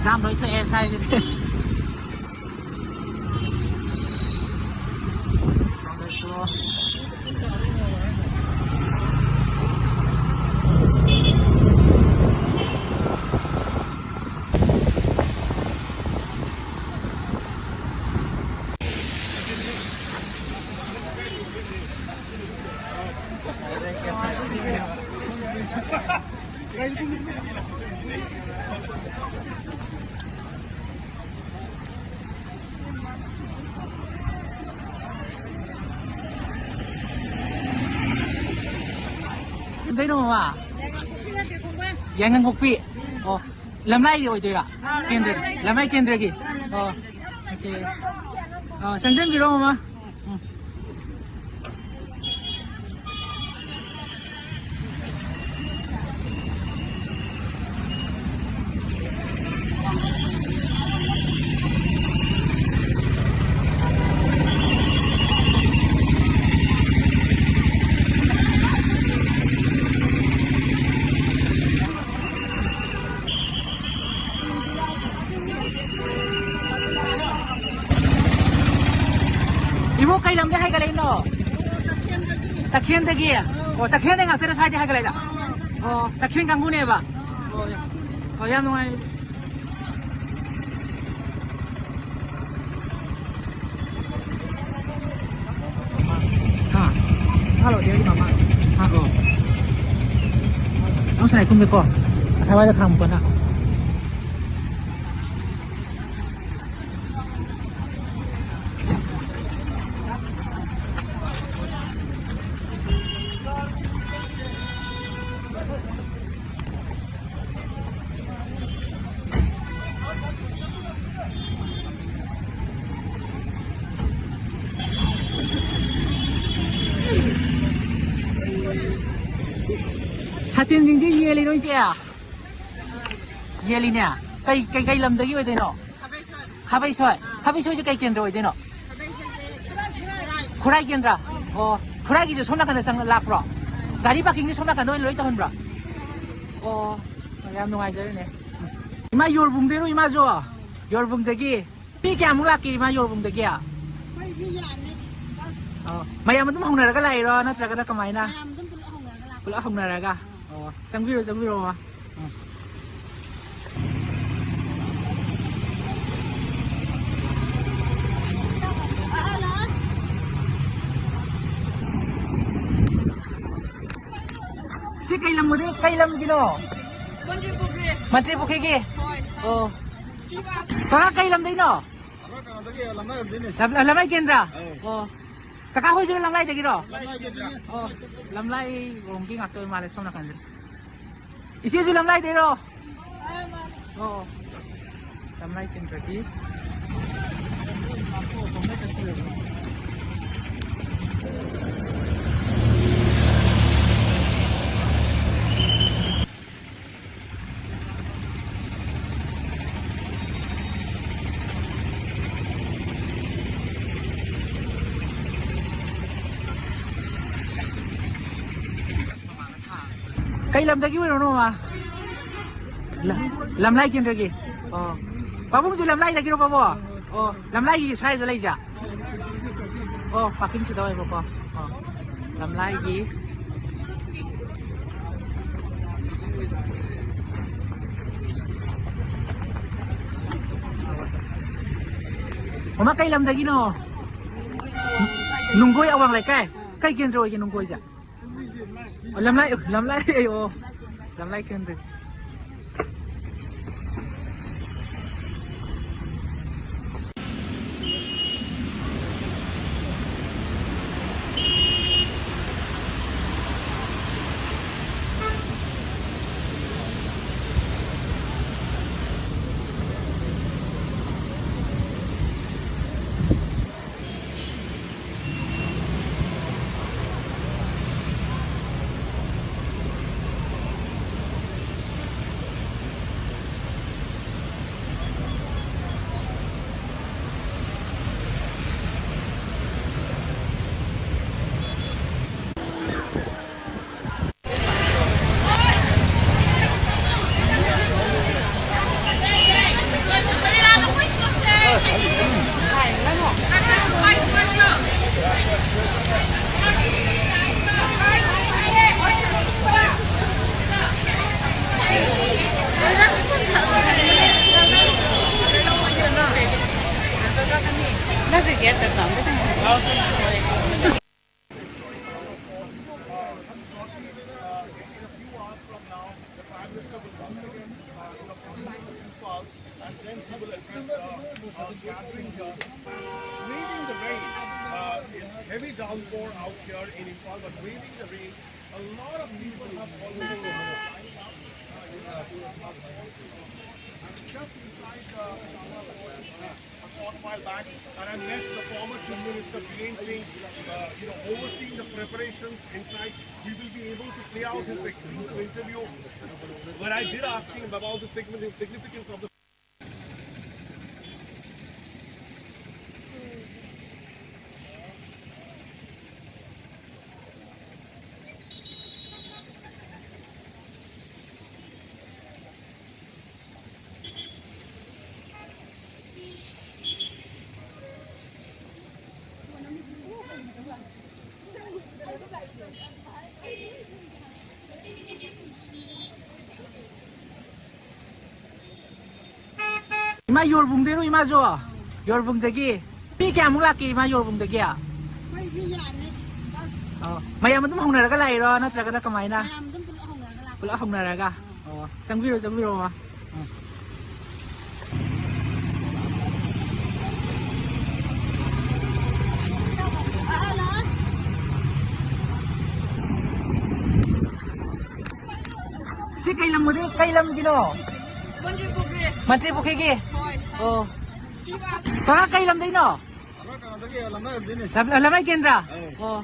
ꯖꯥꯝ ꯂꯣꯏ ꯊꯛꯑꯦ ꯁ꯭ꯋꯥꯏꯁꯤꯗꯤ꯫ ꯀꯩꯅꯣ ꯃꯃꯥ? ꯌꯥꯏꯉꯪꯄꯣꯛꯄꯤ꯫ ꯑꯣ, ꯂꯝꯂꯥꯏ ꯑꯣꯏꯗꯣꯏꯔꯥ? ꯀꯦꯟꯗ꯭ꯔ, ꯂꯝꯂꯥꯏ ꯀꯦꯟꯗ꯭ꯔꯒꯤ? ꯑꯣ, ꯑꯣꯀꯦ꯫ ꯑꯣ, ꯆꯪꯁꯤꯟꯕꯤꯔꯣ ꯃꯃꯥ꯫ ꯎꯝ꯫ ꯏꯕꯣ, ꯀꯩ ꯂꯝꯗꯩ ꯍꯥꯏꯒꯠꯂꯛꯏꯅꯣ? ꯇꯈꯦꯟꯗꯒꯤ꯫ ꯑꯣ, ꯇꯈꯦꯟꯗꯩ ꯉꯥꯛꯇꯔꯣ ꯁ꯭ꯋꯥꯏꯗꯩ ꯍꯥꯏꯒꯠꯂꯛꯏꯗꯣ? ꯑꯣ, ꯇꯈꯦꯟ ꯀꯥꯡꯕꯨꯅꯦꯕ꯫ ꯑꯣ, ꯑꯣ, ꯌꯥꯝ ꯅꯨꯡꯉꯥꯏ꯫ ꯍꯥ? ꯍꯜꯂꯣ, ꯗꯦꯔꯒꯤ ꯃꯃꯥ꯫ ꯍꯥ, ꯑꯣ꯫ ꯅꯪ ꯁꯥꯏ ꯀꯨꯝꯒꯦꯀꯣ꯫ ꯑꯁꯥꯏ ꯋꯥꯏꯗ ꯈꯥꯝꯃꯨꯀꯣ ꯅꯪ꯫ ꯁꯥꯇꯤꯟꯁꯤꯡꯗꯤ ꯌꯦꯜꯂꯤꯔꯣ, ꯏꯆꯦ? ꯌꯦꯜꯂꯤꯅꯦ꯫ ꯀꯩ, ꯀꯩ, ꯀꯩ ꯂꯝꯗꯒꯤ ꯑꯣꯏꯗꯣꯏꯅꯣ? ꯈꯥꯕꯩꯁꯣꯏ꯫ ꯈꯥꯕꯩꯁꯣꯏꯁꯦ ꯀꯩ ꯀꯦꯟꯗ꯭ꯔ ꯑꯣꯏꯗꯣꯏꯅꯣ? ꯈꯨꯔꯥꯏ ꯀꯦꯟꯗ꯭ꯔ? ꯑꯣ, ꯈꯨꯔꯥꯏꯒꯤꯁꯨ ꯁꯣꯝ ꯅꯥꯀꯟꯗ ꯆꯪ-, ꯂꯥꯛꯄ꯭ꯔꯣ? ꯒꯥꯔꯤ ꯄꯥꯔꯀꯤꯡꯗꯤ ꯁꯣꯝ ꯅꯥꯀꯟꯗ ꯑꯣꯏꯅ ꯂꯣꯏ ꯇꯧꯍꯟꯕ꯭ꯔꯣ? ꯑꯣ, ꯌꯥꯝ ꯅꯨꯡꯉꯥꯏꯖꯔꯦꯅꯦ꯫ ꯏꯃꯥ, ꯌꯣꯔꯕꯨꯡꯗꯩꯔꯣ ꯏꯃꯥꯁꯨ? ꯌꯣꯔꯕꯨꯡꯗꯒꯤ꯫ ꯃꯤ ꯀꯌꯥꯃꯨꯛ ꯂꯥꯛꯀꯦ ꯏꯃꯥ ꯌꯣꯔꯕꯨꯡꯗꯒꯤ? ꯑꯩꯈꯣꯏ ꯃꯤ ꯌꯥꯝꯃꯦ꯫ ꯑꯣ, ꯃꯌꯥꯝ ꯑꯗꯨꯝ ꯍꯧꯅꯔꯒ ꯂꯥꯛꯏꯔꯣ, ꯅꯠꯇ꯭ꯔꯒꯅ ꯀꯃꯥꯏꯅ? ꯃꯌꯥꯝ ꯑꯗꯨꯝ ꯄꯨꯂꯞ ꯍꯧꯅꯔꯒ ꯂꯥꯛꯄ꯫ ꯄꯨꯂꯞ ꯍꯧꯅꯔꯒ? ꯑꯣ, ꯆꯪꯕꯤꯔꯣ, ꯆꯪꯕꯤꯔꯣ, ꯃꯃꯥ꯫ ꯎꯝ꯫ ꯁꯤ ꯀꯩ ꯂꯝꯒꯤꯅꯣ? ꯀꯩ ꯂꯝꯒꯤꯅꯣ? ꯃꯟꯇ꯭ꯔꯤ ꯄꯨꯈ꯭ꯔꯤ꯫ ꯃꯟꯇ꯭ꯔꯤ ꯄꯨꯈ꯭ꯔꯤꯒꯤ? ꯍꯣꯏ꯫ ꯑꯣ꯫ ꯀꯀꯥ ꯀꯩ ꯂꯝꯗꯩꯅꯣ? ꯑꯩꯈꯣꯏ ꯀꯩꯅꯣꯗꯒꯤ, ꯂꯝꯂꯥꯏꯔꯣꯝꯗꯩꯅꯦ꯫ ꯂꯝ-, ꯂꯝꯂꯥꯏ ꯀꯦꯟꯗ꯭ꯔ? ꯑꯧ꯫ ꯑꯣ꯫ ꯀꯀꯥ ꯍꯣꯏꯁꯨ ꯂꯝꯂꯥꯏꯗꯒꯤꯔꯣ? ꯂꯝꯂꯥꯏꯗꯒꯤꯅꯦ꯫ ꯑꯣ꯫ ꯂꯝꯂꯥꯏꯔꯣꯝꯒꯤ ꯉꯥꯛꯇ ꯑꯣꯏ ꯃꯥꯜꯂꯦ ꯁꯣꯝ ꯅꯥꯀꯟꯗ꯫ ꯏꯆꯦꯁꯨ ꯂꯝꯂꯥꯏꯗꯩꯔꯣ? ꯑꯣ꯫ ꯂꯝꯂꯥꯏ ꯀꯦꯟꯗ꯭ꯔꯒꯤ꯫ ꯀꯩ ꯂꯝꯗꯒꯤ ꯑꯣꯏꯔꯣꯅꯣ, ꯃꯃꯥ? ꯂ-, ꯂꯝꯂꯥꯏ ꯀꯦꯟꯗ꯭ꯔꯒꯤ꯫ ꯑꯣ꯫ ꯄꯥꯕꯨꯡꯁꯨ ꯂꯝꯂꯥꯏꯗꯒꯤꯔꯣ, ꯄꯥꯕꯨꯡ? ꯑꯣ, ꯂꯝꯂꯥꯏꯒꯤ ꯁ꯭ꯋꯥꯏꯗ ꯂꯩꯖꯥ? ꯑꯣ, ꯄꯥꯔꯀꯤꯡꯁꯤꯗ ꯑꯣꯏꯕꯀꯣ꯫ ꯑꯣ, ꯂꯝꯂꯥꯏꯒꯤ꯫ ꯃꯃꯥ, ꯀꯩ ꯂꯝꯗꯒꯤꯅꯣ? ꯅꯨꯡꯒꯣꯏ ꯑꯋꯥꯡ ꯂꯩꯀꯥꯏ꯫ ꯀꯩ ꯀꯦꯟꯗ꯭ꯔ ꯑꯣꯏꯒꯦ ꯅꯨꯡꯒꯣꯏꯁꯦ? ꯑꯣ, ꯂꯝꯂꯥꯏ, ꯂꯝꯂꯥꯏ, ꯑꯣ, ꯂꯝꯂꯥꯏ ꯀꯦꯟꯗ꯭ꯔ꯫ And then he will address the uh, gathering here. Braving the rain, uh, it's heavy downpour out here in Imphal, but braving the rain, a lot of people have already lined up. Uh, you know, I'm just inside the a short while back, and I met the former Chief Minister Biren Singh, uh, you know, overseeing the preparations inside. We will be able to play out his exclusive interview where I did ask him about the significance of the ꯏꯃꯥ ꯌꯣꯔꯕꯨꯡꯗꯩꯔꯣ, ꯏꯃꯥꯁꯨ? ꯌꯣꯔꯕꯨꯡꯗꯒꯤ꯫ ꯃꯤ ꯀꯌꯥꯃꯨꯛ ꯂꯥꯛꯀꯦ, ꯏꯃꯥ ꯌꯣꯔꯕꯨꯡꯗꯒꯤ? ꯑꯩꯈꯣꯏ ꯃꯤ ꯌꯥꯝꯃꯦ꯫ ꯑꯣ, ꯃꯌꯥꯝ ꯑꯗꯨꯝ ꯍꯧꯅꯔꯒ ꯂꯥꯛꯏꯔꯣ, ꯅꯠꯇ꯭ꯔꯒꯅ ꯀꯃꯥꯏꯅ? ꯃꯌꯥꯝ ꯑꯗꯨꯝ ꯄꯨꯂꯞ ꯍꯧꯅꯔꯒ ꯂꯥꯛꯄ꯫ ꯄꯨꯂꯞ ꯍꯧꯅꯔꯒ? ꯑꯣ, ꯆꯪꯕꯤꯔꯣ, ꯆꯪꯕꯤꯔꯣ, ꯃꯃꯥ꯫ ꯑꯣ꯫ ꯁꯤ ꯀꯩ ꯂꯝꯒꯤꯅꯣ? ꯀꯩ ꯂꯝꯒꯤꯅꯣ? ꯃꯟꯇ꯭ꯔꯤ ꯄꯨꯈ꯭ꯔꯤ꯫ ꯃꯟꯇ꯭ꯔꯤ ꯄꯨꯈ꯭ꯔꯤꯒꯤ? ꯍꯣꯏ꯫ ꯑꯣ꯫ ꯀꯀꯥ ꯀꯩ ꯂꯝꯗꯩꯅꯣ? ꯑꯩꯈꯣꯏ ꯀꯩꯅꯣꯗꯒꯤ, ꯂꯝꯂꯥꯏꯔꯣꯝꯗꯩꯅꯦ꯫ ꯂꯝ-, ꯂꯝꯂꯥꯏ ꯀꯦꯟꯗ꯭ꯔ? ꯑꯧ꯫ ꯑꯣ꯫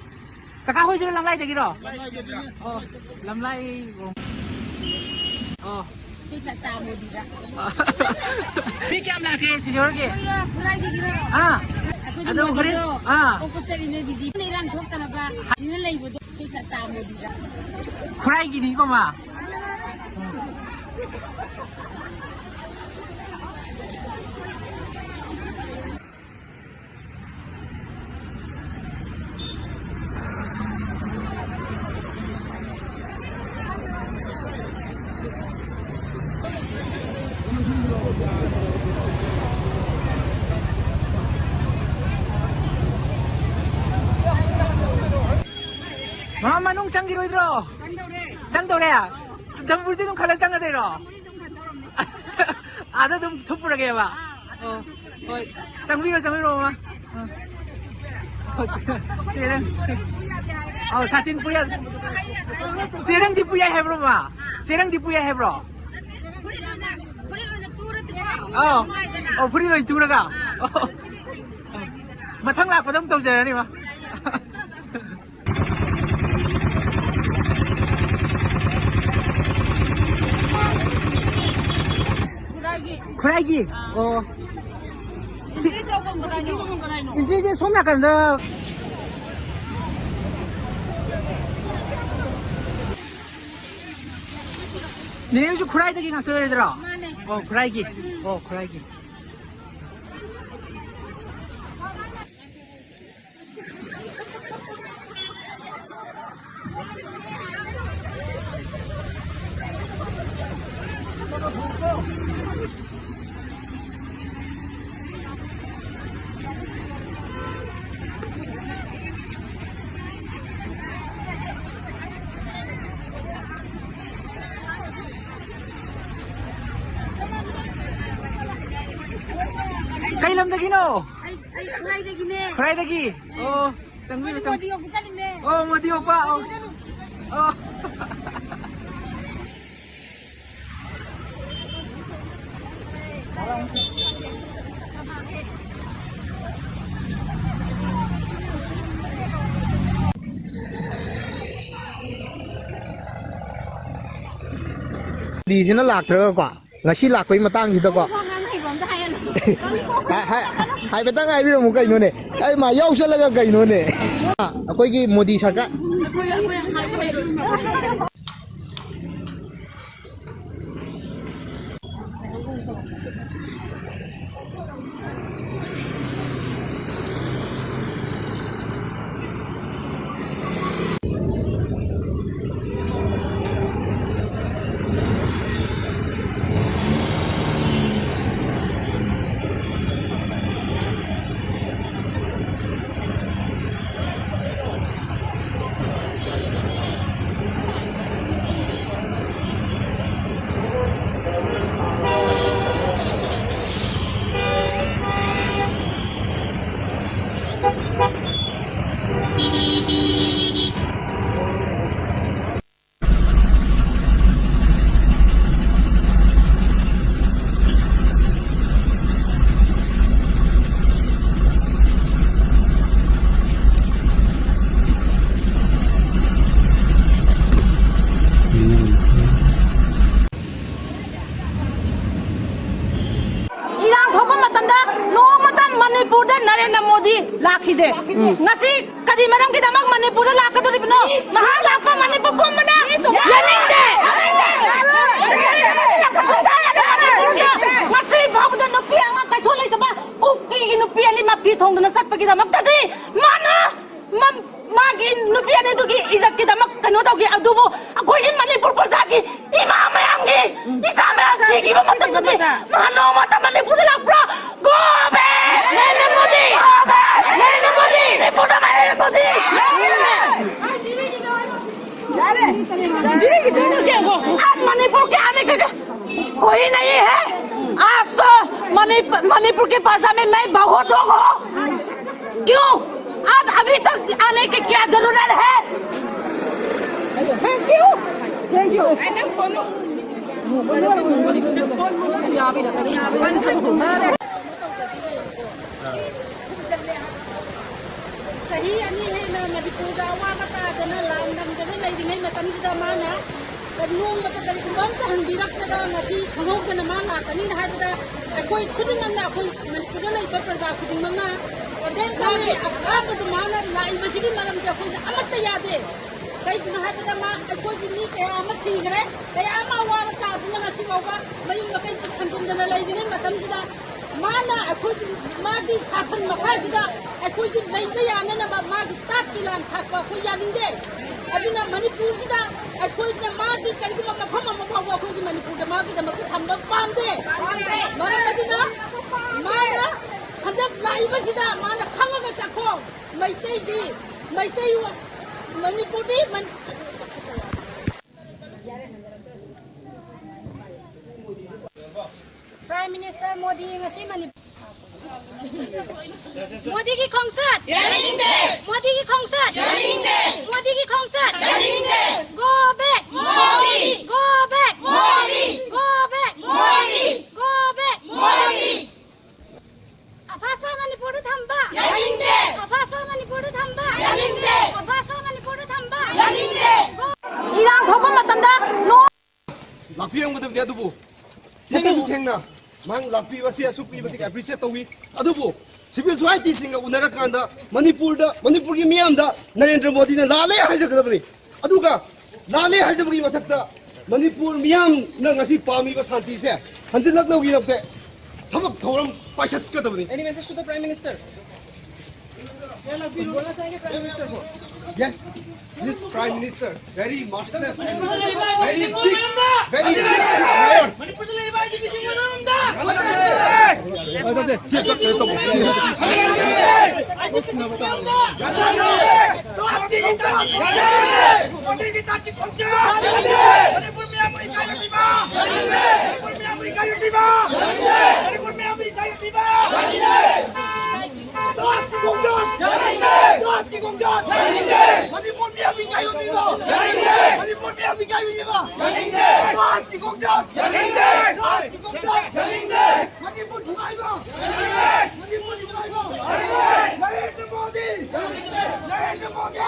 ꯀꯀꯥ ꯍꯣꯏꯁꯨ ꯂꯝꯂꯥꯏꯗꯒꯤꯔꯣ? ꯂꯝꯂꯥꯏꯗꯒꯤꯅꯦ꯫ ꯑꯣ꯫ ꯂꯝꯂꯥꯏ꯫ ꯑꯣ꯫ ꯑꯩꯈꯣꯏ ꯆꯥꯆꯥ ꯃꯣꯗꯤꯗ꯫ ꯃꯤ ꯀꯌꯥꯝ ꯂꯥꯛꯀꯦ ꯁꯤꯁꯇꯔ ꯍꯣꯏꯒꯤ? ꯑꯩꯈꯣꯏꯔꯣ, ꯈꯨꯔꯥꯏꯗꯒꯤꯔꯣ? ꯑꯥ꯫ ꯑꯩꯈꯣꯏꯗꯤ ꯑꯗꯣ ꯍꯣꯔꯦꯟ, ꯃꯣꯗꯤꯗꯣ ꯑꯥ꯫ ꯑꯣꯛꯄ ꯆꯠꯂꯤꯅꯦ, ꯕꯤꯖꯤ꯫ ꯏꯔꯥꯡ ꯊꯣꯛꯇꯅꯕ ꯁꯤꯅ ꯂꯩꯕꯗꯣ ꯑꯩꯈꯣꯏ ꯆꯥꯆꯥ ꯃꯣꯗꯤꯗ꯫ ꯈꯨꯔꯥꯏꯒꯤꯅꯤꯀꯣ, ꯃꯥ? ꯃꯃꯥ, ꯃꯅꯨꯡ ꯆꯪꯈꯤꯔꯣꯏꯗ꯭ꯔꯣ? ꯆꯪꯗꯧꯔꯦ꯫ ꯆꯪꯗꯧꯔꯦ? ꯗꯝꯕꯨꯔꯁꯦ ꯑꯗꯨꯝ ꯈꯜꯂ ꯆꯪꯉꯗꯣꯏꯔꯣ? ꯗꯝꯕꯨꯔꯁꯦ ꯁꯨꯝ ꯈꯟꯗꯧꯔꯕꯅꯦ꯫ ꯑꯁ, ꯑꯥꯗ ꯑꯗꯨꯝ ꯊꯨꯞꯄꯨꯔꯒꯦꯕ? ꯑꯥ, ꯑꯗꯨꯝ ꯑꯣ, ꯊꯨꯞꯄꯨꯔꯒꯦ꯫ ꯍꯣꯏ, ꯆꯪꯕꯤꯔꯣ, ꯆꯪꯕꯤꯔꯣ, ꯃꯃꯥ꯫ ꯑꯥ꯫ ꯆꯦ ꯅꯪ-, ꯑꯧ, ꯁꯥꯇꯤꯟ ꯄꯨ ꯌꯥ-, ꯆꯦ ꯅꯪꯗꯤ ꯄꯨ ꯌꯥꯏ ꯍꯥꯏꯕ꯭ꯔꯣ, ꯃꯃꯥ? ꯆꯦ ꯅꯪꯗꯤ ꯄꯨ ꯌꯥꯏ ꯍꯥꯏꯕ꯭ꯔꯣ? ꯐꯨꯔꯤꯠ ꯑꯣꯏꯅ, ꯐꯨꯔꯤꯠ ꯑꯣꯏꯅ ꯇꯨꯔꯗꯤꯀꯣ ꯑꯥ꯫ ꯅꯨꯡꯉꯥꯏꯗꯅ꯫ ꯑꯣ, ꯐꯨꯔꯤꯠ ꯑꯣꯏꯅ ꯇꯨꯔꯒ? ꯑꯥ, ꯑꯣ꯫ ꯑꯗꯨꯗꯤ ꯅꯨꯡꯉꯥꯏꯅꯤꯗꯅ꯫ ꯃꯊꯪ ꯂꯥꯛꯄꯗ ꯑꯃꯨꯛ ꯇꯧꯖꯔꯅꯤ, ꯃꯥ꯫ ꯈꯨꯔꯥꯏꯒꯤ꯫ ꯈꯨꯔꯥꯏꯒꯤ? ꯑꯥ꯫ ꯑꯣ꯫ ꯏꯟꯇ꯭ꯔꯤ ꯇꯧꯐꯝ ꯀꯗꯥꯏꯅꯣ? ꯏꯟꯇ꯭ꯔꯤꯁꯦ ꯁꯣꯝ ꯅꯥꯀꯟꯗ꯫ ꯅꯦꯅꯦ ꯍꯣꯏꯁꯨ ꯈꯨꯔꯥꯏꯗꯒꯤ ꯉꯥꯛꯇ ꯑꯣꯏꯔꯗ꯭ꯔꯣ? ꯃꯥꯅꯦ꯫ ꯑꯣ, ꯈꯨꯔꯥꯏꯒꯤ꯫ ꯑꯣ, ꯈꯨꯔꯥꯏꯒꯤ꯫ ꯀꯗꯣꯝꯗꯒꯤꯅꯣ? ꯑꯩ, ꯑꯩ ꯈꯨꯔꯥꯏꯗꯒꯤꯅꯦ꯫ ꯈꯨꯔꯥꯏꯗꯒꯤ? ꯑꯣ, ꯆꯪꯕꯤꯌꯨ, ꯑꯩ ꯆꯪ-, ꯃꯣꯗꯤ ꯌꯧꯕ ꯆꯠꯂꯤꯅꯦ꯫ ꯑꯣ, ꯃꯣꯗꯤ ꯌꯧꯕ, ꯑꯣ꯫ ꯃꯣꯗꯤꯗ ꯅꯨꯡꯁꯤ꯫ ꯑꯣ꯫ ꯗꯤꯁꯤꯅ ꯂꯥꯛꯇ꯭ꯔꯒꯀꯣ, ꯉꯁꯤ ꯂꯥꯛꯄꯩ ꯃꯇꯥꯡꯁꯤꯗꯀꯣ꯫ ꯋꯥ ꯉꯥꯡ ꯍꯩꯕ ꯑꯝꯇ ꯍꯥꯏꯌꯣꯅꯦ꯫ ꯍꯥꯏ-, ꯍꯥꯏ-, ꯍꯥꯏꯐꯦꯠꯇꯪ ꯍꯥꯏꯕꯤꯔꯝꯃꯨ ꯀꯩꯅꯣꯅꯦ꯫ ꯑꯩ ꯃꯥ ꯌꯥꯎꯁꯜꯂꯒ ꯀꯩꯅꯣꯅꯦ꯫ ꯑꯩꯈꯣꯏꯒꯤ ꯃꯣꯗꯤ ꯁꯔꯀꯥꯔ꯫ ꯏꯔꯥꯡ ꯊꯣꯛꯄ ꯃꯇꯝꯗ ꯅꯣꯡꯃꯇ ꯃꯅꯤꯄꯨꯔꯗ ꯅꯔꯦꯟꯗ꯭ꯔ ꯃꯣꯗꯤ ꯂꯥꯛꯈꯤꯗꯦ꯫ ꯎꯝ꯫ ꯉꯁꯤ ꯀꯔꯤ ꯃꯔꯝꯒꯤꯗꯃꯛ ꯃꯅꯤꯄꯨꯔꯗ ꯂꯥꯛꯀꯗꯧꯔꯤꯕꯅꯣ? ꯃꯍꯥꯛ ꯂꯥꯛꯄ ꯃꯅꯤꯄꯨꯔ ꯄꯨꯝꯕꯅ ꯌꯥꯅꯤꯡꯗꯦ꯫ ꯉꯁꯤ ꯐꯥꯎꯕꯗ ꯅꯨꯄꯤ ꯑꯉꯥꯡ ꯀꯩꯁꯨ ꯂꯩꯇꯕ ꯀꯨꯀꯤꯒꯤ ꯅꯨꯄꯤ ꯑꯅꯤ ꯃꯄꯤ ꯊꯣꯡꯗꯨꯅ ꯆꯠꯄꯒꯤꯗꯃꯛꯇꯗꯤ ꯃꯥꯅ ꯃꯝ-, ꯃꯥꯒꯤ ꯅꯨꯄꯤ ꯑꯅꯤꯗꯨꯒꯤ ꯏꯖꯠꯀꯤꯗꯃꯛ ꯀꯩꯅꯣ ꯇꯧꯈꯤ꯫ ꯑꯗꯨꯕꯨ ꯑꯩꯈꯣꯏꯒꯤ ꯃꯅꯤꯄꯨꯔ ꯄ꯭ꯔꯖꯥꯒꯤ ꯏꯃꯥ ꯃꯌꯥꯝꯒꯤ ꯏꯆꯥ ꯃꯌꯥꯝ ꯁꯤꯈꯤꯕ ꯃꯇꯝꯗꯗꯤ ꯃꯥ ꯅꯣꯡꯃꯇ ꯃꯅꯤꯄꯨꯔꯗ ꯂꯥꯛꯄ꯭ꯔꯥ? Go back! Narendra Modi! Go back! Narendra Modi! ꯃꯅꯤꯄꯨꯔꯗ ꯅꯔꯦꯟꯗ꯭ꯔ ꯃꯣꯗꯤ! ꯌꯥꯔꯦ! ꯌꯥꯔꯦ! ꯃꯅꯤꯄꯨꯔ ꯀꯌꯥꯅꯤ ꯀꯩꯅꯣ ꯀꯣꯏ ꯅꯍꯤ ꯍꯦ! आज तो मणिप-, मणिपुर के भाषा में मैं बहुत दुख हूँ। क्यों? आप अभी तक आने की क्या जरूरत है? Thank you. Thank you. ꯆꯍꯤ ꯑꯅꯤ ꯍꯦꯟꯅ ꯃꯅꯤꯄꯨꯔꯗ ꯑꯋꯥꯕ ꯇꯥꯗꯅ ꯂꯥꯟ ꯅꯝꯗꯅ ꯂꯩꯔꯤꯉꯩ ꯃꯇꯝꯁꯤꯗ ꯃꯥꯅ ꯅꯣꯡꯃꯇ ꯀꯔꯤꯒꯨꯝꯕ ꯑꯝꯇ ꯍꯪꯕꯤꯔꯛꯇ꯭ꯔꯒ ꯉꯁꯤ ꯈꯪꯍꯧꯗꯅ ꯃꯥ ꯂꯥꯛꯀꯅꯤꯅ ꯍꯥꯏꯕꯗ ꯑꯩꯈꯣꯏ ꯈꯨꯗꯤꯡꯃꯛꯅ, ꯑꯩꯈꯣꯏ ꯃꯅꯤꯄꯨꯔꯗ ꯂꯩꯕ ꯄ꯭ꯔꯖꯥ ꯈꯨꯗꯤꯡꯃꯛꯅ ꯃꯥꯒꯤ ꯑꯄꯥꯝꯕꯗꯨ ꯃꯥꯅ ꯂꯥꯛꯏꯕꯁꯤꯒꯤ ꯃꯔꯝꯗꯤ ꯑꯩꯈꯣꯏꯗ ꯑꯃꯠꯇ ꯌꯥꯗꯦ꯫ ꯀꯩꯒꯤꯅꯣ ꯍꯥꯏꯕꯗ ꯃꯥ, ꯑꯩꯈꯣꯏꯒꯤ ꯃꯤ ꯀꯌꯥ ꯑꯃ ꯁꯤꯈ꯭ꯔꯦ, ꯀꯌꯥ ꯑꯃ ꯑꯋꯥꯕ ꯇꯥꯗꯨꯅ ꯉꯁꯤ ꯐꯥꯎꯕ ꯃꯌꯨꯝ ꯃꯀꯩꯗ ꯊꯝꯖꯤꯟꯗꯅ ꯂꯩꯔꯤꯉꯩ ꯃꯇꯝꯁꯤꯗ ꯃꯥꯅ ꯑꯩꯈꯣꯏꯒꯤ, ꯃꯥꯒꯤ ꯁꯥꯁꯟ ꯃꯈꯥꯁꯤꯗ ꯑꯩꯈꯣꯏꯒꯤ ꯂꯩꯕ ꯌꯥꯅꯅꯕ ꯃꯥꯒꯤ ꯇꯥꯠꯀꯤ ꯂꯥꯡ ꯊꯥꯛꯄ ꯑꯩꯈꯣꯏ ꯌꯥꯅꯤꯡꯗꯦ꯫ ꯑꯗꯨꯅ ꯃꯅꯤꯄꯨꯔꯁꯤꯗ ꯑꯩꯈꯣꯏꯅ ꯃꯥꯒꯤ ꯀꯔꯤꯒꯨꯝꯕ ꯃꯐꯝ ꯑꯃ ꯐꯥꯎꯕ ꯑꯩꯈꯣꯏꯒꯤ ꯃꯅꯤꯄꯨꯔꯗ ꯃꯥꯒꯤꯗꯃꯛꯇ ꯊꯝꯕ ꯄꯥꯝꯗꯦ꯫ ꯃꯔꯝ ꯑꯗꯨꯅ ꯃꯥꯅ ꯍꯟꯗꯛ ꯂꯥꯛꯏꯕꯁꯤꯗ ꯃꯥꯅ ꯈꯪꯉꯒ ꯆꯠꯈꯣ꯫ ꯃꯩꯇꯩꯗꯤ, ꯃꯩꯇꯩ, ꯃꯅꯤꯄꯨꯔꯗꯤ ꯃꯅꯤ-, Prime Minister ꯃꯣꯗꯤ ꯉꯁꯤ ꯃꯅꯤꯄꯨꯔ ꯃꯣꯗꯤꯒꯤ ꯈꯣꯡꯆꯠ! ꯌꯥꯅꯤꯡꯗꯦ! ꯃꯣꯗꯤꯒꯤ ꯈꯣꯡꯆꯠ! ꯌꯥꯅꯤꯡꯗꯦ! ꯃꯣꯗꯤꯒꯤ ꯈꯣꯡꯆꯠ! ꯌꯥꯅꯤꯡꯗꯦ! Go back! Modi! Go back! Modi! Go back! Modi! Go back! Modi! ꯑꯐꯥꯁꯕꯥ ꯃꯅꯤꯄꯨꯔꯗ ꯊꯝꯕ! ꯌꯥꯅꯤꯡꯗꯦ! ꯑꯐꯥꯁꯕꯥ ꯃꯅꯤꯄꯨꯔꯗ ꯊꯝꯕ! ꯌꯥꯅꯤꯡꯗꯦ! ꯑꯐꯥꯁꯕꯥ ꯃꯅꯤꯄꯨꯔꯗ ꯊꯝꯕ! ꯌꯥꯅꯤꯡꯗꯦ! ꯏꯔꯥꯡ ꯊꯣꯛꯄ ꯃꯇꯝꯗ ꯅꯣ- ꯂꯥꯛꯄꯤꯔꯝꯒꯗꯕꯅꯤ, ꯑꯗꯨꯕꯨ ꯊꯦꯡꯅꯁꯨ ꯊꯦꯡꯅ ꯃꯍꯥꯛ ꯂꯥꯛꯄꯤꯕꯁꯤ ꯑꯁꯨꯛꯀꯤ ꯃꯇꯤꯛ ꯑꯦꯄ꯭ꯔꯤꯁꯤꯌꯦꯠ ꯇꯧꯏ꯫ ꯑꯗꯨꯕꯨ ꯁꯤꯚꯤꯜ ꯁꯣꯁꯥꯏꯇꯤꯁꯤꯡꯒ ꯎꯅꯔꯀꯥꯟꯗ ꯃꯅꯤꯄꯨꯔꯗ, ꯃꯅꯤꯄꯨꯔꯒꯤ ꯃꯤꯌꯥꯝꯗ ꯅꯔꯦꯟꯗ꯭ꯔ ꯃꯣꯗꯤꯅ ꯂꯥꯜꯂꯦ ꯍꯥꯏꯖꯒꯗꯕꯅꯤ꯫ ꯑꯗꯨꯒ ꯂꯥꯜꯂꯦ ꯍꯥꯏꯖꯕꯒꯤ ꯃꯊꯛꯇ ꯃꯅꯤꯄꯨꯔ ꯃꯤꯌꯥꯝꯅ ꯉꯁꯤ ꯄꯥꯝꯃꯤꯕ ꯁꯥꯟꯇꯤꯁꯦ ꯍꯟꯖꯤꯜꯂꯛꯅꯕꯒꯤꯗꯃꯛꯇ ꯊꯕꯛ ꯊꯧꯔꯝ ꯄꯥꯏꯈꯠꯀꯗꯕꯅꯤ꯫ Any message to the Prime Minister? बोलना चाहेंगे Prime Minister को? Yes, this Prime Minister, very merciless and very big, very big. ꯃꯅꯤꯄꯨꯔꯗ ꯂꯩꯔꯤꯕ ꯑꯥꯏ ꯗꯤ ꯄꯤ ꯁꯤꯡ ꯃꯅꯨꯡꯗ ꯑꯥꯏ ꯗꯤ ꯄꯤ ꯁꯤꯡ ꯃꯅꯨꯡꯗ ꯃꯅꯤꯄꯨꯔ ꯃꯤꯌꯥꯝꯕꯨ ꯏꯀꯥꯏꯕ ꯄꯤꯕ! ꯃꯅꯤꯄꯨꯔ ꯃꯤꯌꯥꯝꯕꯨ ꯏꯀꯥꯏꯕ ꯄꯤꯕ! ꯃꯅꯤꯄꯨꯔ ꯃꯤꯌꯥꯝꯕꯨ ꯏꯀꯥꯏꯕ ꯄꯤꯕ! ꯃꯅꯤꯄꯨꯔ ꯃꯤꯌꯥꯝ ꯃꯤꯌꯥꯝꯕꯤ ꯏꯀꯥꯏꯕ ꯄꯤꯕ! ꯇꯥꯠꯀꯤ ꯈꯣꯡꯖꯪ! ꯇꯥꯠꯀꯤ ꯈꯣꯡꯖꯪ! ꯃꯅꯤꯄꯨꯔ ꯃꯤꯌꯥꯝꯕꯤ ꯏꯀꯥꯏꯕ ꯄꯤꯕ! ꯃꯅꯤꯄꯨꯔ ꯃꯤꯌꯥꯝꯕꯤ ꯏꯀꯥꯏꯕ ꯄꯤꯕ! ꯇꯥꯠꯀꯤ ꯈꯣꯡꯖꯪ! ꯇꯥꯠꯀꯤ ꯈꯣꯡꯖꯪ! ꯃꯅꯤꯄꯨꯔ ꯊꯨꯒꯥꯏꯕ! ꯃꯅꯤꯄꯨꯔ ꯊꯨꯒꯥꯏꯕ! ꯅꯔꯦꯟꯗ꯭ꯔ ꯃꯣꯗꯤ! ꯅꯔꯦꯟꯗ꯭ꯔ ꯃꯣꯗꯤ!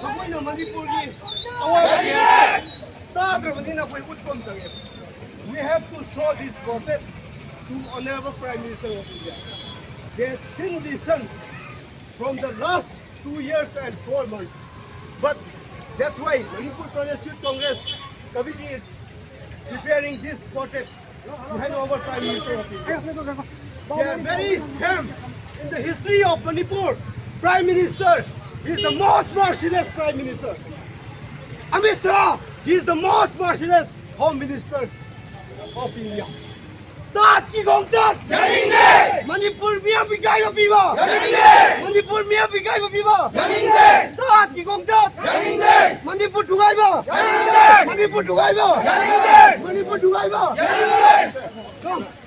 ꯃꯈꯣꯏꯅ ꯃꯅꯤꯄꯨꯔꯒꯤ ꯑꯋꯥꯕ ꯀꯌꯥ ꯇꯥꯗ꯭ꯔꯕꯅꯤꯅ ꯑꯩꯈꯣꯏ ꯎꯠꯄ ꯑꯃ ꯆꯪꯉꯦ꯫ We have to show this protest to Honorable Prime Minister of India. They didn't listen from the last two years and four months. But that's why Manipur Pradesh Youth Congress Committee is preparing this protest behind our Prime Minister of India. They are very shame in the history of Manipur. Prime Minister, he is the most merciless Prime Minister. Amit Shah, he is the most merciless Home Minister of India. ꯇꯥꯠꯀꯤ ꯈꯣꯡꯆꯠ! ꯌꯥꯅꯤꯡꯗꯦ! ꯃꯅꯤꯄꯨꯔ ꯃꯤꯌꯥꯝ ꯏꯀꯥꯏꯕ ꯄꯤꯕ! ꯌꯥꯅꯤꯡꯗꯦ! ꯃꯅꯤꯄꯨꯔ ꯃꯤꯌꯥꯝ ꯏꯀꯥꯏꯕ ꯄꯤꯕ! ꯌꯥꯅꯤꯡꯗꯦ! ꯇꯥꯠꯀꯤ ꯈꯣꯡꯆꯠ! ꯌꯥꯅꯤꯡꯗꯦ! ꯃꯅꯤꯄꯨꯔ ꯊꯨꯒꯥꯏꯕ! ꯌꯥꯅꯤꯡꯗꯦ! ꯃꯅꯤꯄꯨꯔ ꯊꯨꯒꯥꯏꯕ! ꯌꯥꯅꯤꯡꯗꯦ! ꯃꯅꯤꯄꯨꯔ ꯊꯨꯒꯥꯏꯕ! ꯌꯥꯅꯤꯡꯗꯦ!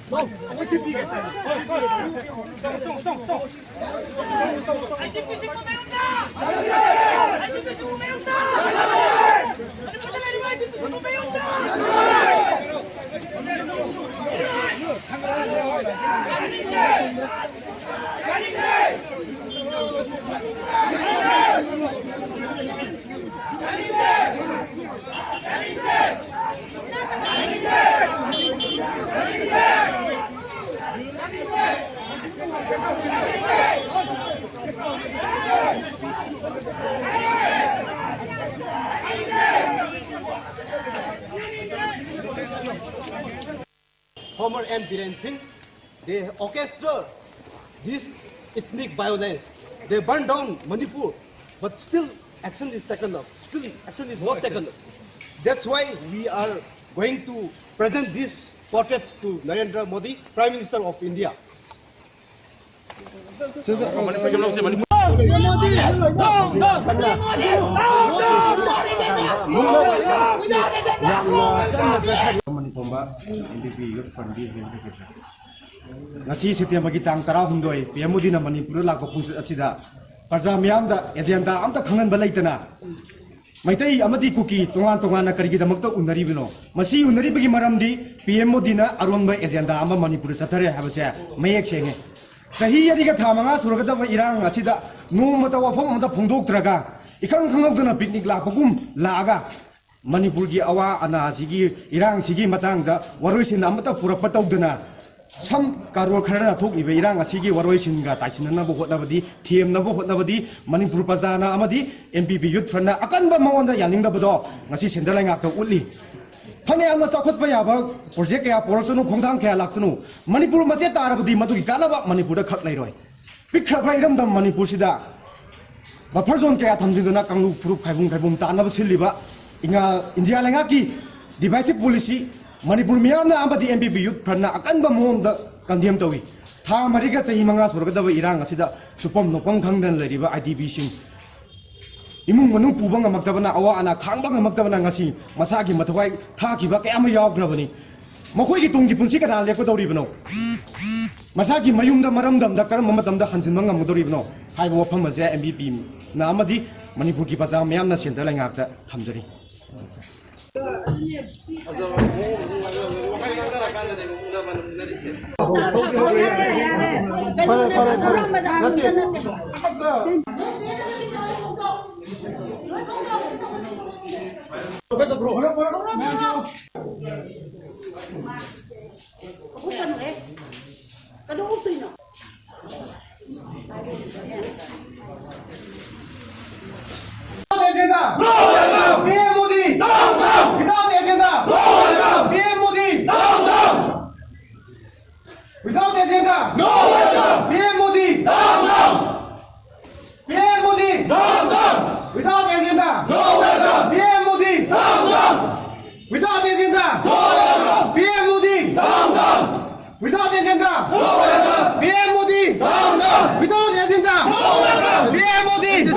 Former M Biren Singh, they orchestra this ethnic violence. They burn down Manipur, but still action is taken up. Still action is not taken up. That's why we are going to present this portrait to Narendra Modi, Prime Minister of India. Manipur M B P youth ꯐ꯭ꯔꯟꯠꯀꯤ ꯖꯦꯅꯔꯦꯜ ꯁꯦꯀ꯭ꯔꯦꯇꯔꯤ꯫ ꯉꯁꯤ ꯁꯦꯞꯇꯦꯝꯕꯔꯒꯤ ꯇꯥꯡ ꯇꯔꯥꯍꯨꯝꯗꯣꯏ, ꯄꯤ ꯑꯦꯝ ꯃꯣꯗꯤꯅ ꯃꯅꯤꯄꯨꯔꯗ ꯂꯥꯛꯄ ꯈꯣꯡꯆꯠ ꯑꯁꯤꯗ ꯄ꯭ꯔꯖꯥ ꯃꯤꯌꯥꯝꯗ ꯑꯦꯖꯦꯟꯗꯥ ꯑꯝꯇ ꯈꯪꯍꯟꯕ ꯂꯩꯇꯅ ꯃꯩꯇꯩ ꯑꯃꯗꯤ ꯀꯨꯀꯤ ꯇꯣꯉꯥꯟ ꯇꯣꯉꯥꯟꯅ ꯀꯔꯤꯒꯤꯗꯃꯛꯇ ꯎꯅꯔꯤꯕꯅꯣ? ꯃꯁꯤ ꯎꯅꯔꯤꯕꯒꯤ ꯃꯔꯝꯗꯤ ꯄꯤ ꯑꯦꯝ ꯃꯣꯗꯤꯅ ꯑꯔꯣꯟꯕ ꯑꯦꯖꯦꯟꯗꯥ ꯑꯃ ꯃꯅꯤꯄꯨꯔꯗ ꯆꯠꯊꯔꯦ ꯍꯥꯏꯕꯁꯦ ꯃꯌꯦꯛ ꯁꯦꯡꯉꯦ꯫ ꯆꯍꯤ ꯑꯅꯤꯒ ꯊꯥ ꯃꯉꯥ ꯁꯨꯔꯒꯗꯕ ꯏꯔꯥꯡ ꯑꯁꯤꯗ ꯅꯣꯡꯃꯇ ꯋꯥꯐꯝ ꯑꯃꯇ ꯐꯣꯡꯗꯣꯛꯇ꯭ꯔꯒ ꯏꯈꯪ ꯈꯪꯍꯧꯗꯅ ꯄꯤꯛꯅꯤꯛ ꯂꯥꯛꯄꯒꯨꯝ ꯂꯥꯛꯑꯒ ꯃꯅꯤꯄꯨꯔꯒꯤ ꯑꯋꯥ ꯑꯅꯥ ꯑꯁꯤꯒꯤ, ꯏꯔꯥꯡꯁꯤꯒꯤ ꯃꯇꯥꯡꯗ ꯋꯥꯔꯣꯏꯁꯤꯟ ꯑꯃꯠꯇ ꯄꯨꯔꯛꯄ ꯇꯧꯗꯅ ꯁꯝ ꯀꯥꯔꯣꯔ ꯈꯔꯅ ꯊꯣꯛꯂꯤꯕ ꯏꯔꯥꯡ ꯑꯁꯤꯒꯤ ꯋꯥꯔꯣꯏꯁꯤꯟꯒ ꯇꯥꯏꯁꯤꯟꯅꯅꯕ ꯍꯣꯠꯅꯕꯗꯤ, ꯊꯦꯝꯅꯕ ꯍꯣꯠꯅꯕꯗꯤ ꯃꯅꯤꯄꯨꯔ ꯄ꯭ꯔꯖꯥꯅ ꯑꯃꯗꯤ ꯑꯦꯝ ꯄꯤ ꯄꯤ ꯌꯨꯠ ꯐ꯭ꯔꯟꯠꯅ ꯑꯀꯟꯕ ꯃꯉꯣꯟꯗ ꯌꯥꯅꯤꯡꯗꯕꯗꯣ ꯉꯁꯤ ꯁꯦꯟꯇꯔ ꯂꯩꯉꯥꯛꯇ ꯎꯠꯂꯤ꯫ ꯐꯅꯌꯥꯝꯅ ꯆꯥꯎꯈꯠꯄ ꯌꯥꯕ ꯄ꯭ꯔꯣꯖꯦꯛ ꯀꯌꯥ ꯄꯨꯔꯛꯁꯅꯨ, ꯈꯣꯡꯊꯥꯡ ꯀꯌꯥ ꯂꯥꯛꯁꯅꯨ, ꯃꯅꯤꯄꯨꯔ ꯃꯆꯦꯠ ꯇꯥꯔꯕꯗꯤ ꯃꯗꯨꯒꯤ ꯀꯥꯟꯅꯕ ꯃꯅꯤꯄꯨꯔꯗ ꯈꯛ ꯂꯩꯔꯣꯏ꯫ ꯄꯤꯛꯈ꯭ꯔꯕ ꯏꯔꯝꯗꯝ ꯃꯅꯤꯄꯨꯔꯁꯤꯗ ꯕꯐꯔ ꯖꯣꯟ ꯀꯌꯥ ꯊꯝꯖꯤꯟꯗꯨꯅ ꯀꯥꯡꯂꯨꯞ ꯐꯨꯔꯨꯞ ꯈꯥꯏꯕꯨꯡ ꯈꯥꯏꯕꯨꯡ ꯇꯥꯅꯕ ꯁꯤꯜꯂꯤꯕ ꯏꯉꯥ-, ꯏꯟꯗꯤꯌꯥ ꯂꯩꯉꯥꯛꯀꯤ ꯗꯤꯚꯥꯏꯁꯤꯞ ꯄꯣꯂꯤꯁꯤ ꯃꯅꯤꯄꯨꯔ ꯃꯤꯌꯥꯝꯅ ꯑꯃꯗꯤ ꯑꯦꯝ ꯕꯤ ꯄꯤ ꯌꯨꯠ ꯐ꯭ꯔꯟꯠꯅ ꯑꯀꯟꯕ ꯃꯑꯣꯡꯗ ꯀꯟꯗꯦꯝ ꯇꯧꯏ꯫ ꯊꯥ ꯃꯔꯤꯒ ꯆꯍꯤ ꯃꯉꯥ ꯁꯨꯔꯒꯗꯕ ꯏꯔꯥꯡ ꯑꯁꯤꯗ ꯁꯨꯐꯝ ꯅꯣꯐꯝ ꯈꯪꯗꯅ ꯂꯩꯔꯤꯕ ꯑꯥꯏ ꯗꯤ ꯕꯤꯁꯤꯡ, ꯏꯃꯨꯡ ꯃꯅꯨꯡ ꯄꯨꯕ ꯉꯝꯃꯛꯇꯕꯅ, ꯑꯋꯥ ꯑꯅꯥ ꯈꯥꯡꯕ ꯉꯝꯃꯛꯇꯕꯅ ꯉꯁꯤ ꯃꯁꯥꯒꯤ ꯃꯊ꯭ꯋꯥꯏ ꯊꯥꯈꯤꯕ ꯀꯌꯥ ꯑꯃ ꯌꯥꯎꯈ꯭ꯔꯕꯅꯤ꯫ ꯃꯈꯣꯏꯒꯤ ꯇꯨꯡꯒꯤ ꯄꯨꯟꯁꯤ ꯀꯅꯥ ꯂꯦꯞꯀꯗꯧꯔꯤꯕꯅꯣ? ꯃꯁꯥꯒꯤ ꯃꯌꯨꯝꯗ ꯃꯔꯝꯗꯝꯗ ꯀꯔꯝꯕ ꯃꯇꯝꯗ ꯍꯟꯖꯤꯟꯕ ꯉꯝꯒꯗꯧꯔꯤꯕꯅꯣ ꯍꯥꯏꯕ ꯋꯥꯐꯝ ꯑꯁꯦ ꯑꯦꯝ ꯕꯤ ꯄꯤꯅ ꯑꯃꯗꯤ ꯃꯅꯤꯄꯨꯔꯒꯤ ꯄ꯭ꯔꯖꯥ ꯃꯤꯌꯥꯝꯅ ꯁꯦꯟꯇꯔ ꯂꯩꯉꯥꯛꯇ ꯊꯝꯖꯔꯤ꯫ ꯐꯔꯦ, ꯐꯔꯦ, ꯐꯔꯦ꯫ ꯅꯠꯇꯦ꯫ ꯀꯩꯗꯧ ꯎꯞꯇꯣꯏꯅꯣ? Without agenda! No welcome! P M Modi! Down, down! Without agenda! No welcome! P M Modi! Down, down! Without agenda! No welcome! P M Modi! Down, down! P M Modi! Down, down! Without agenda! No welcome! P M Modi! Down, down! Without agenda! No welcome! P M Modi! Down, down! Without agenda! No welcome! P M Modi! Down, Without agenda. No welcome. P M Modi. P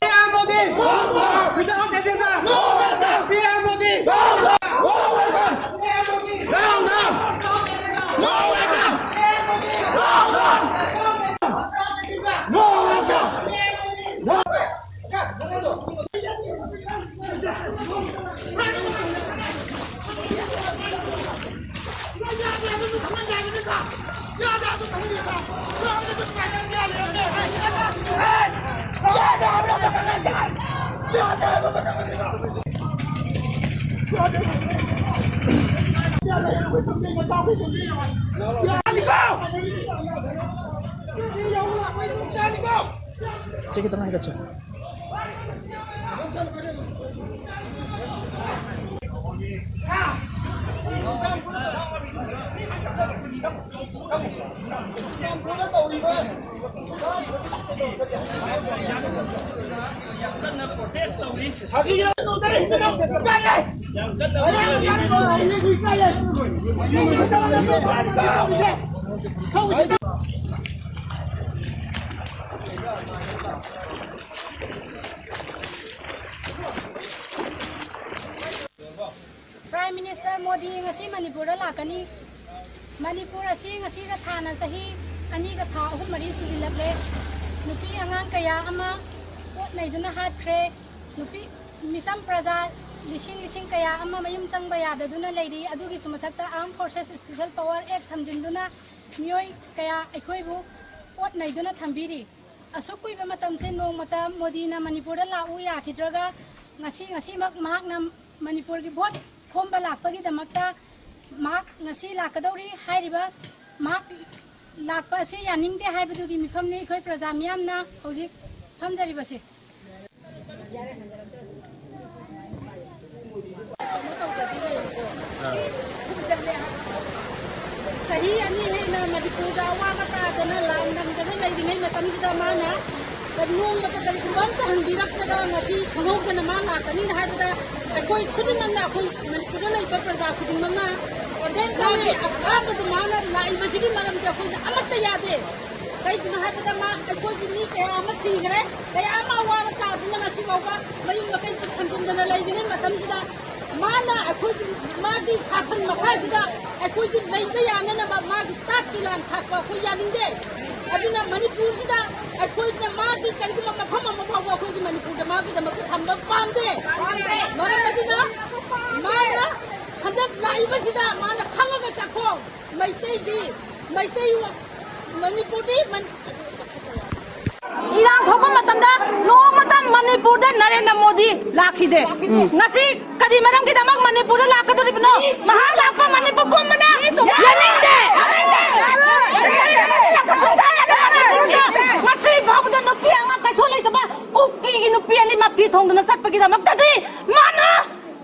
M Modi. Without agenda. No welcome. P M Modi. No welcome. P M Modi. Down, down. No welcome. No welcome. No welcome. ꯆꯦ, ꯈꯤꯇꯪ ꯍꯥꯏꯒꯠꯆꯧ꯫ Prime Minister ꯃꯣꯗꯤ ꯉꯁꯤ ꯃꯅꯤꯄꯨꯔꯗ ꯂꯥꯛꯀꯅꯤ꯫ ꯃꯅꯤꯄꯨꯔ ꯑꯁꯤ ꯉꯁꯤꯒ ꯊꯥꯅ ꯆꯍꯤ ꯑꯅꯤꯒ ꯊꯥ ꯑꯍꯨꯝ ꯃꯔꯤ ꯁꯨꯖꯤꯜꯂꯛꯂꯦ꯫ ꯅꯨꯄꯤ ꯑꯉꯥꯡ ꯀꯌꯥ ꯑꯃ ꯑꯣꯠ ꯅꯩꯗꯨꯅ ꯍꯥꯠꯈ꯭ꯔꯦ꯫ ꯅꯨꯄꯤ ꯃꯤꯆꯝ ꯄ꯭ꯔꯖꯥ ꯂꯤꯁꯤꯡ ꯂꯤꯁꯤꯡ ꯀꯌꯥ ꯑꯃ ꯃꯌꯨꯝ ꯆꯪꯕ ꯌꯥꯗꯗꯨꯅ ꯂꯩꯔꯤ꯫ ꯑꯗꯨꯒꯤꯁꯨ ꯃꯊꯛꯇ Armed Forces Special Power Act ꯊꯝꯖꯤꯟꯗꯨꯅ ꯃꯤꯑꯣꯏ ꯀꯌꯥ ꯑꯩꯈꯣꯏꯕꯨ ꯑꯣꯠ ꯅꯩꯗꯨꯅ ꯊꯝꯕꯤꯔꯤ꯫ ꯑꯁꯨꯛ ꯀꯨꯏꯕ ꯃꯇꯝꯁꯦ ꯅꯣꯡꯃꯇ ꯃꯣꯗꯤꯅ ꯃꯅꯤꯄꯨꯔꯗ ꯂꯥꯛꯎ ꯌꯥꯈꯤꯗ꯭ꯔꯒ ꯉꯁꯤ, ꯉꯁꯤꯃꯛ ꯃꯍꯥꯛꯅ ꯃꯅꯤꯄꯨꯔꯒꯤ ꯚꯣꯠ ꯈꯣꯝꯕ ꯂꯥꯛꯄꯒꯤꯗꯃꯛꯇ ꯃꯍꯥꯛ ꯉꯁꯤ ꯂꯥꯛꯀꯗꯧꯔꯤ꯫ ꯍꯥꯏꯔꯤꯕ ꯃꯍꯥꯛ ꯂꯥꯛꯄ ꯑꯁꯤ ꯌꯥꯅꯤꯡꯗꯦ ꯍꯥꯏꯕꯗꯨꯒꯤ ꯃꯤꯐꯝꯅꯤ ꯑꯩꯈꯣꯏ ꯄ꯭ꯔꯖꯥ ꯃꯤꯌꯥꯝꯅ ꯍꯧꯖꯤꯛ ꯐꯝꯖꯔꯤꯕꯁꯦ꯫ ꯆꯍꯤ ꯑꯅꯤ ꯍꯦꯟꯅ ꯃꯅꯤꯄꯨꯔꯗ ꯑꯋꯥꯕ ꯇꯥꯗꯅ, ꯂꯥꯟ ꯅꯪꯗꯅ ꯂꯩꯔꯤꯉꯩ ꯃꯇꯝꯁꯤꯗ ꯃꯥꯅ ꯅꯣꯡꯃꯇ ꯀꯔꯤꯒꯨꯝꯕ ꯑꯝꯇ ꯍꯪꯕꯤꯔꯛꯇ꯭ꯔꯒ ꯉꯁꯤ ꯈꯪꯍꯧꯗꯅ ꯃꯥ ꯂꯥꯛꯀꯅꯤꯅ ꯍꯥꯏꯕꯗ ꯑꯩꯈꯣꯏ ꯈꯨꯗꯤꯡꯃꯛꯅ, ꯑꯩꯈꯣꯏ ꯃꯅꯤꯄꯨꯔꯗ ꯂꯩꯕ ꯄ꯭ꯔꯖꯥ ꯈꯨꯗꯤꯡꯃꯛꯅ ꯃꯥꯒꯤ ꯑꯄꯥꯝꯕꯗꯨ ꯃꯥꯅ ꯂꯥꯛꯏꯕꯁꯤꯒꯤ ꯃꯔꯝꯗꯤ ꯑꯩꯈꯣꯏꯅ ꯑꯃꯠꯇ ꯌꯥꯗꯦ꯫ ꯀꯩꯒꯤꯅꯣ ꯍꯥꯏꯕꯗ ꯃꯥ ꯑꯩꯈꯣꯏꯒꯤ ꯃꯤ ꯀꯌꯥ ꯑꯃ ꯁꯤꯈ꯭ꯔꯦ, ꯀꯌꯥ ꯑꯃ ꯑꯋꯥꯕ ꯇꯥꯗꯨꯅ ꯉꯁꯤ ꯐꯥꯎꯕ ꯃꯌꯨꯝ ꯃꯀꯩꯗ ꯊꯝꯖꯤꯟꯗꯅ ꯂꯩꯔꯤꯉꯩ ꯃꯇꯝꯁꯤꯗ, ꯃꯥꯅ ꯑꯩꯈꯣꯏꯒꯤ, ꯃꯥꯒꯤ ꯁꯥꯁꯟ ꯃꯈꯥꯁꯤꯗ ꯑꯩꯈꯣꯏꯒꯤ ꯂꯩꯕ ꯌꯥꯅꯅꯕ ꯃꯥꯒꯤ ꯇꯥꯠꯀꯤ ꯂꯥꯟ ꯊꯥꯛꯄ ꯑꯩꯈꯣꯏ ꯌꯥꯅꯤꯡꯗꯦ꯫ ꯑꯗꯨꯅ ꯃꯅꯤꯄꯨꯔꯁꯤꯗ ꯑꯩꯈꯣꯏꯅ ꯃꯥꯒꯤ ꯀꯔꯤꯒꯨꯝꯕ ꯃꯐꯝ ꯑꯃ ꯐꯥꯎꯕ ꯑꯩꯈꯣꯏꯒꯤ ꯃꯅꯤꯄꯨꯔꯗ ꯃꯥꯒꯤꯗꯃꯛꯇ ꯊꯝꯕ ꯄꯥꯝꯗꯦ꯫ ꯃꯔꯝ ꯑꯗꯨꯅ ꯃꯥꯅ ꯍꯟꯗꯛ ꯂꯥꯛꯏꯕꯁꯤꯗ ꯃꯥꯅ ꯈꯪꯉꯒ ꯆꯠꯈꯣ꯫ ꯃꯩꯇꯩꯗꯤ, ꯃꯩꯇꯩ, ꯃꯅꯤꯄꯨꯔꯗꯤ ꯃꯟ- ꯏꯔꯥꯡ ꯊꯣꯛꯄ ꯃꯇꯝꯗ ꯅꯣꯡꯃꯇ ꯃꯅꯤꯄꯨꯔꯗ ꯅꯔꯦꯟꯗ꯭ꯔ ꯃꯣꯗꯤ ꯂꯥꯛꯈꯤꯗꯦ꯫ ꯎꯝ꯫ ꯉꯁꯤ ꯀꯔꯤ ꯃꯔꯝꯒꯤꯗꯃꯛ ꯃꯅꯤꯄꯨꯔꯗ ꯂꯥꯛꯀꯗꯧꯔꯤꯕꯅꯣ? ꯃꯍꯥꯛ ꯂꯥꯛꯄ ꯃꯅꯤꯄꯨꯔ ꯄꯨꯝꯕꯅ ꯌꯥꯅꯤꯡꯗꯦ꯫ ꯉꯁꯤ ꯐꯥꯎꯕꯗ ꯅꯨꯄꯤ ꯑꯉꯥꯡ ꯀꯩꯁꯨ ꯂꯩꯇꯕ ꯀꯨꯀꯤꯒꯤ ꯅꯨꯄꯤ ꯑꯅꯤ ꯃꯄꯤ ꯊꯣꯡꯗꯨꯅ ꯆꯠꯄꯒꯤꯗꯃꯛꯇꯗꯤ ꯃꯥꯅ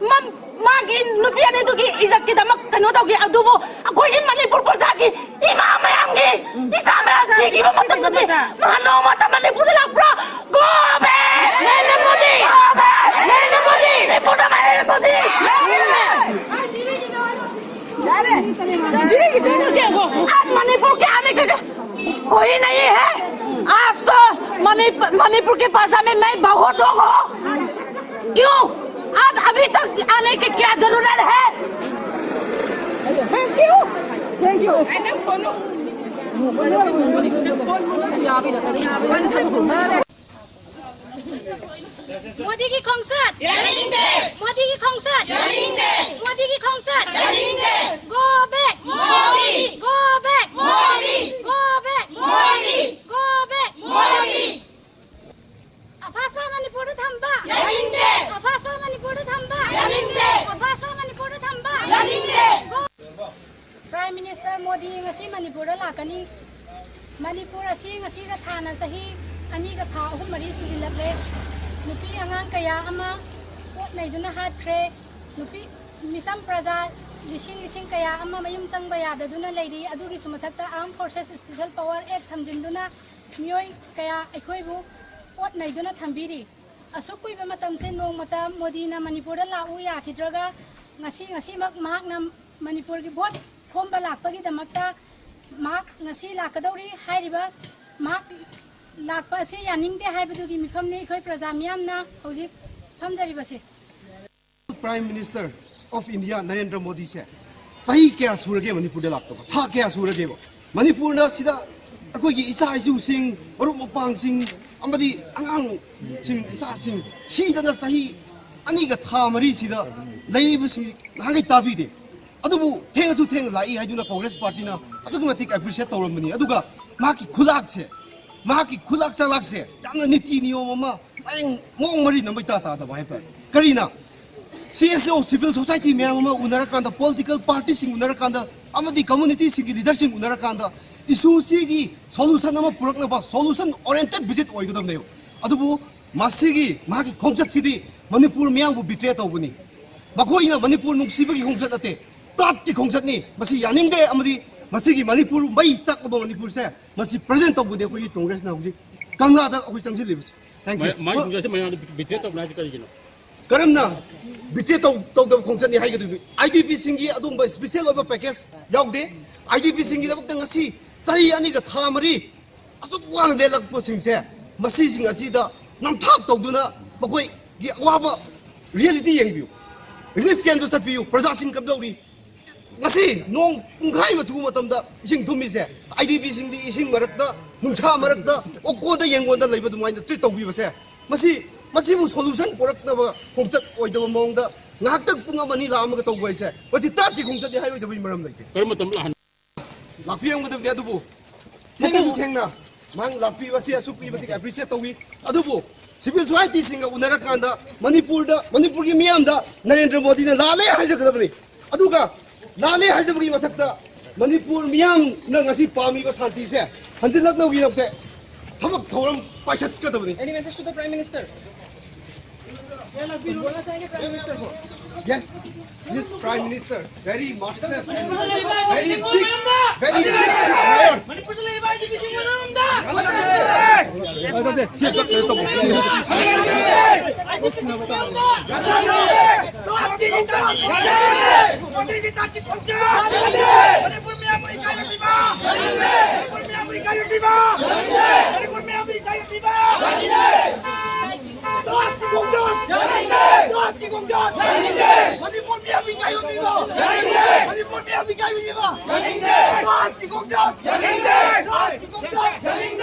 ꯃꯝ-, ꯃꯥꯒꯤ ꯅꯨꯄꯤ ꯑꯅꯤꯗꯨꯒꯤ ꯏꯖꯠꯀꯤꯗꯃꯛ ꯀꯩꯅꯣ ꯇꯧꯈꯤ, ꯑꯗꯨꯕꯨ ꯑꯩꯈꯣꯏꯒꯤ ꯃꯅꯤꯄꯨꯔ ꯄ꯭ꯔꯖꯥꯒꯤ ꯏꯃꯥ ꯃꯌꯥꯝꯒꯤ ꯏꯆꯥ ꯃꯌꯥꯝ ꯁꯤꯈꯤꯕ ꯃꯇꯝꯗꯗꯤ ꯃꯥ ꯅꯣꯡꯃꯇ ꯃꯅꯤꯄꯨꯔꯗ ꯂꯥꯛꯄ꯭ꯔꯥ? Go back! Narendra Modi! Go back! Narendra Modi! ꯃꯅꯤꯄꯨꯔꯗ ꯅꯔꯦꯟꯗ꯭ꯔ ꯃꯣꯗꯤ! आज मणिपुर के आने के कोई नहीं है। आज तो मणिप-, मणिपुर के प्रजा में मैं बहुत दुख हूँ। क्यों? अब अभी तक आने की क्या जरूरत है? Thank you. Thank you. Modi की खोंगसत। ꯌꯥꯅꯤꯡꯗꯦ꯫ मोदी की खोंगसत। ꯌꯥꯅꯤꯡꯗꯦ꯫ मोदी की खोंगसत। ꯌꯥꯅꯤꯡꯗꯦ꯫ Go back꯫ Modi. Go back। Modi. Go back। Modi. Go back꯫ Modi. ꯑꯐꯥꯁ꯭ꯋꯥ ꯃꯅꯤꯄꯨꯔꯗ ꯊꯝꯕ꯫ ꯌꯥꯅꯤꯡꯗꯦ꯫ ꯑꯐꯥꯁ꯭ꯋꯥ ꯃꯅꯤꯄꯨꯔꯗ ꯊꯝꯕ꯫ ꯌꯥꯅꯤꯡꯗꯦ꯫ ꯑꯐꯥꯁ꯭ꯋꯥ ꯃꯅꯤꯄꯨꯔꯗ ꯊꯝꯕ꯫ ꯌꯥꯅꯤꯡꯗꯦ꯫ Prime Minister ꯃꯣꯗꯤ ꯉꯁꯤ ꯃꯅꯤꯄꯨꯔꯗ ꯂꯥꯛꯀꯅꯤ꯫ ꯃꯅꯤꯄꯨꯔ ꯑꯁꯤ ꯉꯁꯤꯒ ꯊꯥꯅ ꯆꯍꯤ ꯑꯅꯤꯒ ꯊꯥ ꯑꯍꯨꯝ ꯃꯔꯤ ꯁꯨꯖꯤꯜꯂꯛꯂꯦ꯫ ꯅꯨꯄꯤ ꯑꯉꯥꯡ ꯀꯌꯥ ꯑꯃ ꯑꯣꯠ ꯅꯩꯗꯨꯅ ꯍꯥꯠꯈ꯭ꯔꯦ꯫ ꯅꯨꯄꯤ ꯃꯤꯆꯝ ꯄ꯭ꯔꯖꯥ ꯂꯤꯁꯤꯡ ꯂꯤꯁꯤꯡ ꯀꯌꯥ ꯑꯃ ꯃꯌꯨꯝ ꯆꯪꯕ ꯌꯥꯗꯗꯨꯅ ꯂꯩꯔꯤ꯫ ꯑꯗꯨꯒꯤꯁꯨ ꯃꯊꯛꯇ Armed Forces Special Power Act ꯊꯝꯖꯤꯟꯗꯨꯅ ꯃꯤꯑꯣꯏ ꯀꯌꯥ ꯑꯩꯈꯣꯏꯕꯨ ꯑꯣꯠ ꯅꯩꯗꯨꯅ ꯊꯝꯕꯤꯔꯤ꯫ ꯑꯁꯨꯛ ꯀꯨꯏꯕ ꯃꯇꯝꯁꯦ ꯅꯣꯡꯃꯇ ꯃꯣꯗꯤꯅ ꯃꯅꯤꯄꯨꯔꯗ ꯂꯥꯛꯎ ꯌꯥꯈꯤꯗ꯭ꯔꯒ ꯉꯁꯤ, ꯉꯁꯤꯃꯛ ꯃꯍꯥꯛꯅ ꯃꯅꯤꯄꯨꯔꯒꯤ ꯚꯣꯠ ꯈꯣꯝꯕ ꯂꯥꯛꯄꯒꯤꯗꯃꯛꯇ ꯃꯍꯥꯛ ꯉꯁꯤ ꯂꯥꯛꯀꯗꯧꯔꯤ꯫ ꯍꯥꯏꯔꯤꯕ ꯃꯍꯥꯛ ꯂꯥꯛꯄ ꯑꯁꯤ ꯌꯥꯅꯤꯡꯗꯦ ꯍꯥꯏꯕꯗꯨꯒꯤ ꯃꯤꯐꯝꯅꯤ ꯑꯩꯈꯣꯏ ꯄ꯭ꯔꯖꯥ ꯃꯤꯌꯥꯝꯅ ꯍꯧꯖꯤꯛ ꯐꯝꯖꯔꯤꯕꯁꯦ꯫ Prime Minister of India Narendra ꯃꯣꯗꯤꯁꯦ ꯆꯍꯤ ꯀꯌꯥ ꯁꯨꯔꯒꯦ ꯃꯅꯤꯄꯨꯔꯗ ꯂꯥꯛꯇꯕ? ꯊꯥ ꯀꯌꯥ ꯁꯨꯔꯒꯦꯕ? ꯃꯅꯤꯄꯨꯔꯗ ꯁꯤꯗ ꯑꯩꯈꯣꯏꯒꯤ ꯏꯆꯥ ꯏꯁꯨꯁꯤꯡ, ꯃꯔꯨꯞ ꯃꯄꯥꯡꯁꯤꯡ, ꯑꯃꯗꯤ ꯑꯉꯥꯡꯁꯤꯡ, ꯏꯆꯥꯁꯤꯡ ꯁꯤꯗꯅ ꯆꯍꯤ ꯑꯅꯤꯒ ꯊꯥ ꯃꯔꯤꯁꯤꯗ ꯂꯩꯔꯤꯕꯁꯤꯡ ꯅꯍꯥꯟꯈꯩ ꯇꯥꯕꯤꯗꯦ꯫ ꯑꯗꯨꯕꯨ ꯊꯦꯡꯉꯁꯨ ꯊꯦꯡꯅ ꯂꯥꯛꯏ ꯍꯥꯏꯗꯨꯅ ꯀꯣꯡꯒ꯭ꯔꯦꯁ ꯄꯥꯔꯇꯤꯅ ꯑꯁꯨꯛꯀꯤ ꯃꯇꯤꯛ appreciate ꯇꯧꯔꯝꯕꯅꯤ꯫ ꯑꯗꯨꯒ ꯃꯍꯥꯛꯀꯤ ꯈꯨꯂꯥꯛꯁꯦ, ꯃꯍꯥꯛꯀꯤ ꯈꯨꯂꯥꯛ ꯆꯂꯥꯛꯁꯦ ꯌꯥꯝꯅ ꯅꯤꯇꯤ ꯅꯤꯌꯣꯝ ꯑꯃ ꯃꯑꯣꯡ, ꯃꯑꯣꯡ ꯃꯔꯤꯟ ꯑꯃ ꯏꯇꯥ ꯇꯥꯗꯕ ꯍꯥꯏꯕ ꯇꯥꯔꯦ꯫ ꯀꯔꯤꯅ? C S O, civil society ꯃꯌꯥꯝ ꯑꯃ ꯎꯅꯔꯀꯥꯟꯗ, political partyꯁꯤꯡ ꯎꯅꯔꯀꯥꯟꯗ, ꯑꯃꯗꯤ communityꯁꯤꯡꯒꯤ leaderꯁꯤꯡ ꯎꯅꯔꯀꯥꯟꯗ, issueꯁꯤꯒꯤ solution ꯑꯃ ꯄꯨꯔꯛꯅꯕ solution oriented visit ꯑꯣꯏꯒꯗꯕꯅꯦꯕ꯫ ꯑꯗꯨꯕꯨ ꯃꯁꯤꯒꯤ ꯃꯍꯥꯛꯀꯤ ꯈꯣꯡꯆꯠꯁꯤꯗꯤ ꯃꯅꯤꯄꯨꯔ ꯃꯤꯌꯥꯝꯕꯨ betray ꯇꯧꯕꯅꯤ꯫ ꯃꯈꯣꯏꯅ ꯃꯅꯤꯄꯨꯔ ꯅꯨꯡꯁꯤꯕꯒꯤ ꯈꯣꯡꯆꯠ ꯅꯠꯇꯦ, ꯇ꯭ꯔꯥꯏꯕꯀꯤ ꯈꯣꯡꯆꯠꯅꯤ꯫ ꯃꯁꯤ ꯌꯥꯅꯤꯡꯗꯦ, ꯑꯃꯗꯤ ꯃꯁꯤꯒꯤ ꯃꯅꯤꯄꯨꯔ ꯃꯩ ꯆꯥꯛꯂꯕ ꯃꯅꯤꯄꯨꯔꯁꯦ ꯃꯁꯤ present ꯇꯧꯕꯅꯤ ꯑꯩꯈꯣꯏꯒꯤ ꯀꯣꯡꯒ꯭ꯔꯦꯁꯅ ꯍꯧꯖꯤꯛ ꯀꯪꯂꯥꯗ ꯑꯩꯈꯣꯏ ꯆꯪꯁꯤꯜꯂꯤꯕꯁꯤ꯫ Thank you꯫ ꯃꯥ-, ꯃꯥꯒꯤ ꯈꯣꯡꯆꯠꯁꯦ ꯃꯌꯥꯝꯗ betray ꯇꯧꯕꯅꯦ ꯍꯥꯏꯁꯦ ꯀꯔꯤꯒꯤꯅꯣ? ꯀꯔꯝꯅ betray ꯇꯧ-, ꯇꯧꯗꯕ ꯈꯣꯡꯆꯠꯅꯤ ꯍꯥꯏꯒꯗꯣꯏꯅꯤ? IDPꯁꯤꯡꯒꯤ ꯑꯗꯨꯒꯨꯝꯕ special ꯑꯣꯏꯕ package ꯌꯥꯎꯗꯦ꯫ IDPꯁꯤꯡꯒꯤꯗꯃꯛꯇ ꯉꯁꯤ ꯆꯍꯤ ꯑꯅꯤꯒ ꯊꯥ ꯃꯔꯤ ꯑꯁꯨꯛ ꯋꯥꯅ ꯂꯦꯜꯂꯛꯄꯁꯤꯡꯁꯦ, ꯃꯁꯤꯁꯤꯡ ꯑꯁꯤꯗ ꯅꯝꯊꯥꯛ ꯇꯧꯗꯨꯅ ꯃꯈꯣꯏꯒꯤ ꯑꯋꯥꯕ reality ꯌꯦꯡꯕꯤꯌꯨ꯫ Relief campꯇ ꯆꯠꯄꯤꯌꯨ, ꯄ꯭ꯔꯖꯥꯁꯤꯡ ꯀꯝꯗꯧꯔꯤ? ꯉꯁꯤ ꯅꯣꯡ ꯄꯨꯡꯈꯥꯏ ꯑꯃ ꯆꯨꯕ ꯃꯇꯝꯗ ꯏꯁꯤꯡ ꯊꯨꯝꯃꯤꯁꯦ, IDPꯁꯤꯡꯗꯤ ꯏꯁꯤꯡ ꯃꯔꯛꯇ, ꯅꯨꯡꯁꯥ ꯃꯔꯛꯇ, ꯑꯣꯀꯣꯟꯗ ꯌꯦꯡꯒꯣꯟꯗ ꯂꯩꯕ ꯑꯗꯨꯃꯥꯏꯅ treat ꯇꯧꯕꯤꯕꯁꯦ, ꯃꯁꯤ, ꯃꯁꯤꯕꯨ solution ꯄꯨꯔꯛꯅꯕ ꯈꯣꯡꯆꯠ ꯑꯣꯏꯗꯕ ꯃꯑꯣꯡꯗ ꯉꯥꯏꯍꯥꯛꯇꯪ ꯄꯨꯡ ꯑꯃ ꯑꯅꯤ ꯂꯥꯛꯑꯝꯃꯒ ꯇꯧꯕ ꯍꯥꯏꯁꯦ, ꯃꯁꯤ ꯇ꯭ꯔꯥꯏꯕꯀꯤ ꯈꯣꯡꯆꯠꯅꯤ ꯍꯥꯏꯔꯣꯏꯗꯕꯒꯤ ꯃꯔꯝ ꯂꯩꯇꯦ꯫ ꯀꯔꯝꯕ ꯃꯇꯝꯗ ꯂꯥꯛꯍꯟ- ꯂꯥꯛꯄꯤꯔꯝꯒꯗꯕꯅꯤ, ꯑꯗꯨꯕꯨ ꯊꯦꯡꯅꯁꯨ ꯊꯦꯡꯅ ꯃꯍꯥꯛ ꯂꯥꯛꯄꯤꯕꯁꯤ ꯑꯁꯨꯛꯀꯤ ꯃꯇꯤꯛ appreciate ꯇꯧꯏ꯫ ꯑꯗꯨꯕꯨ civil societyꯁꯤꯡꯒ ꯎꯅꯔꯀꯥꯟꯗ ꯃꯅꯤꯄꯨꯔꯗ, ꯃꯅꯤꯄꯨꯔꯒꯤ ꯃꯤꯌꯥꯝꯗ ꯅꯔꯦꯟꯗ꯭ꯔ ꯃꯣꯗꯤꯅ ꯂꯥꯜꯂꯦ ꯍꯥꯏꯖꯒꯗꯕꯅꯤ꯫ ꯑꯗꯨꯒ ꯂꯥꯜꯂꯦ ꯍꯥꯏꯖꯕꯒꯤ ꯃꯊꯛꯇ ꯃꯅꯤꯄꯨꯔ ꯃꯤꯌꯥꯝꯅ ꯉꯁꯤ ꯄꯥꯝꯃꯤꯕ ꯁꯥꯟꯇꯤꯁꯦ ꯍꯟꯖꯤꯜꯂꯛꯅꯕꯒꯤꯗꯃꯛꯇ ꯊꯕꯛ ꯊꯧꯔꯝ ꯄꯥꯏꯈꯠꯀꯗꯕꯅꯤ꯫ Any message to the Prime Minister? बोलना चाहेंगे Prime Minister को? Yes, this Prime Minister, very merciless and very big, very big liar. ꯃꯅꯤꯄꯨꯔꯗ ꯂꯩꯔꯤꯕ IDPꯁꯤꯡꯕꯨ ꯅꯝꯗ! IDPꯁꯤꯡꯕꯨ ꯅꯝꯗ! ꯃꯅꯤꯄꯨꯔ ꯃꯤꯌꯥꯝꯕꯨ ꯃꯅꯤꯄꯨꯔ ꯃꯤꯌꯥꯝꯕꯨ ꯏꯀꯥꯏꯕ ꯄꯤꯕ! ꯃꯅꯤꯄꯨꯔ ꯃꯤꯌꯥꯝꯕꯨ ꯏꯀꯥꯏꯕ ꯄꯤꯕ! ꯖꯥꯠꯀꯤ ꯈꯣꯡꯆꯠ! ꯖꯥꯠꯀꯤ ꯈꯣꯡꯆꯠ! ꯃꯅꯤꯄꯨꯔ ꯃꯤꯌꯥꯝꯕꯨ ꯏꯀꯥꯏꯕ ꯄꯤꯕ! ꯃꯅꯤꯄꯨꯔ ꯃꯤꯌꯥꯝꯕꯨ ꯏꯀꯥꯏꯕ ꯄꯤꯕ! ꯖꯥꯠꯀꯤ ꯈꯣꯡꯆꯠ! ꯖꯥꯠꯀꯤ ꯈꯣꯡꯆꯠ!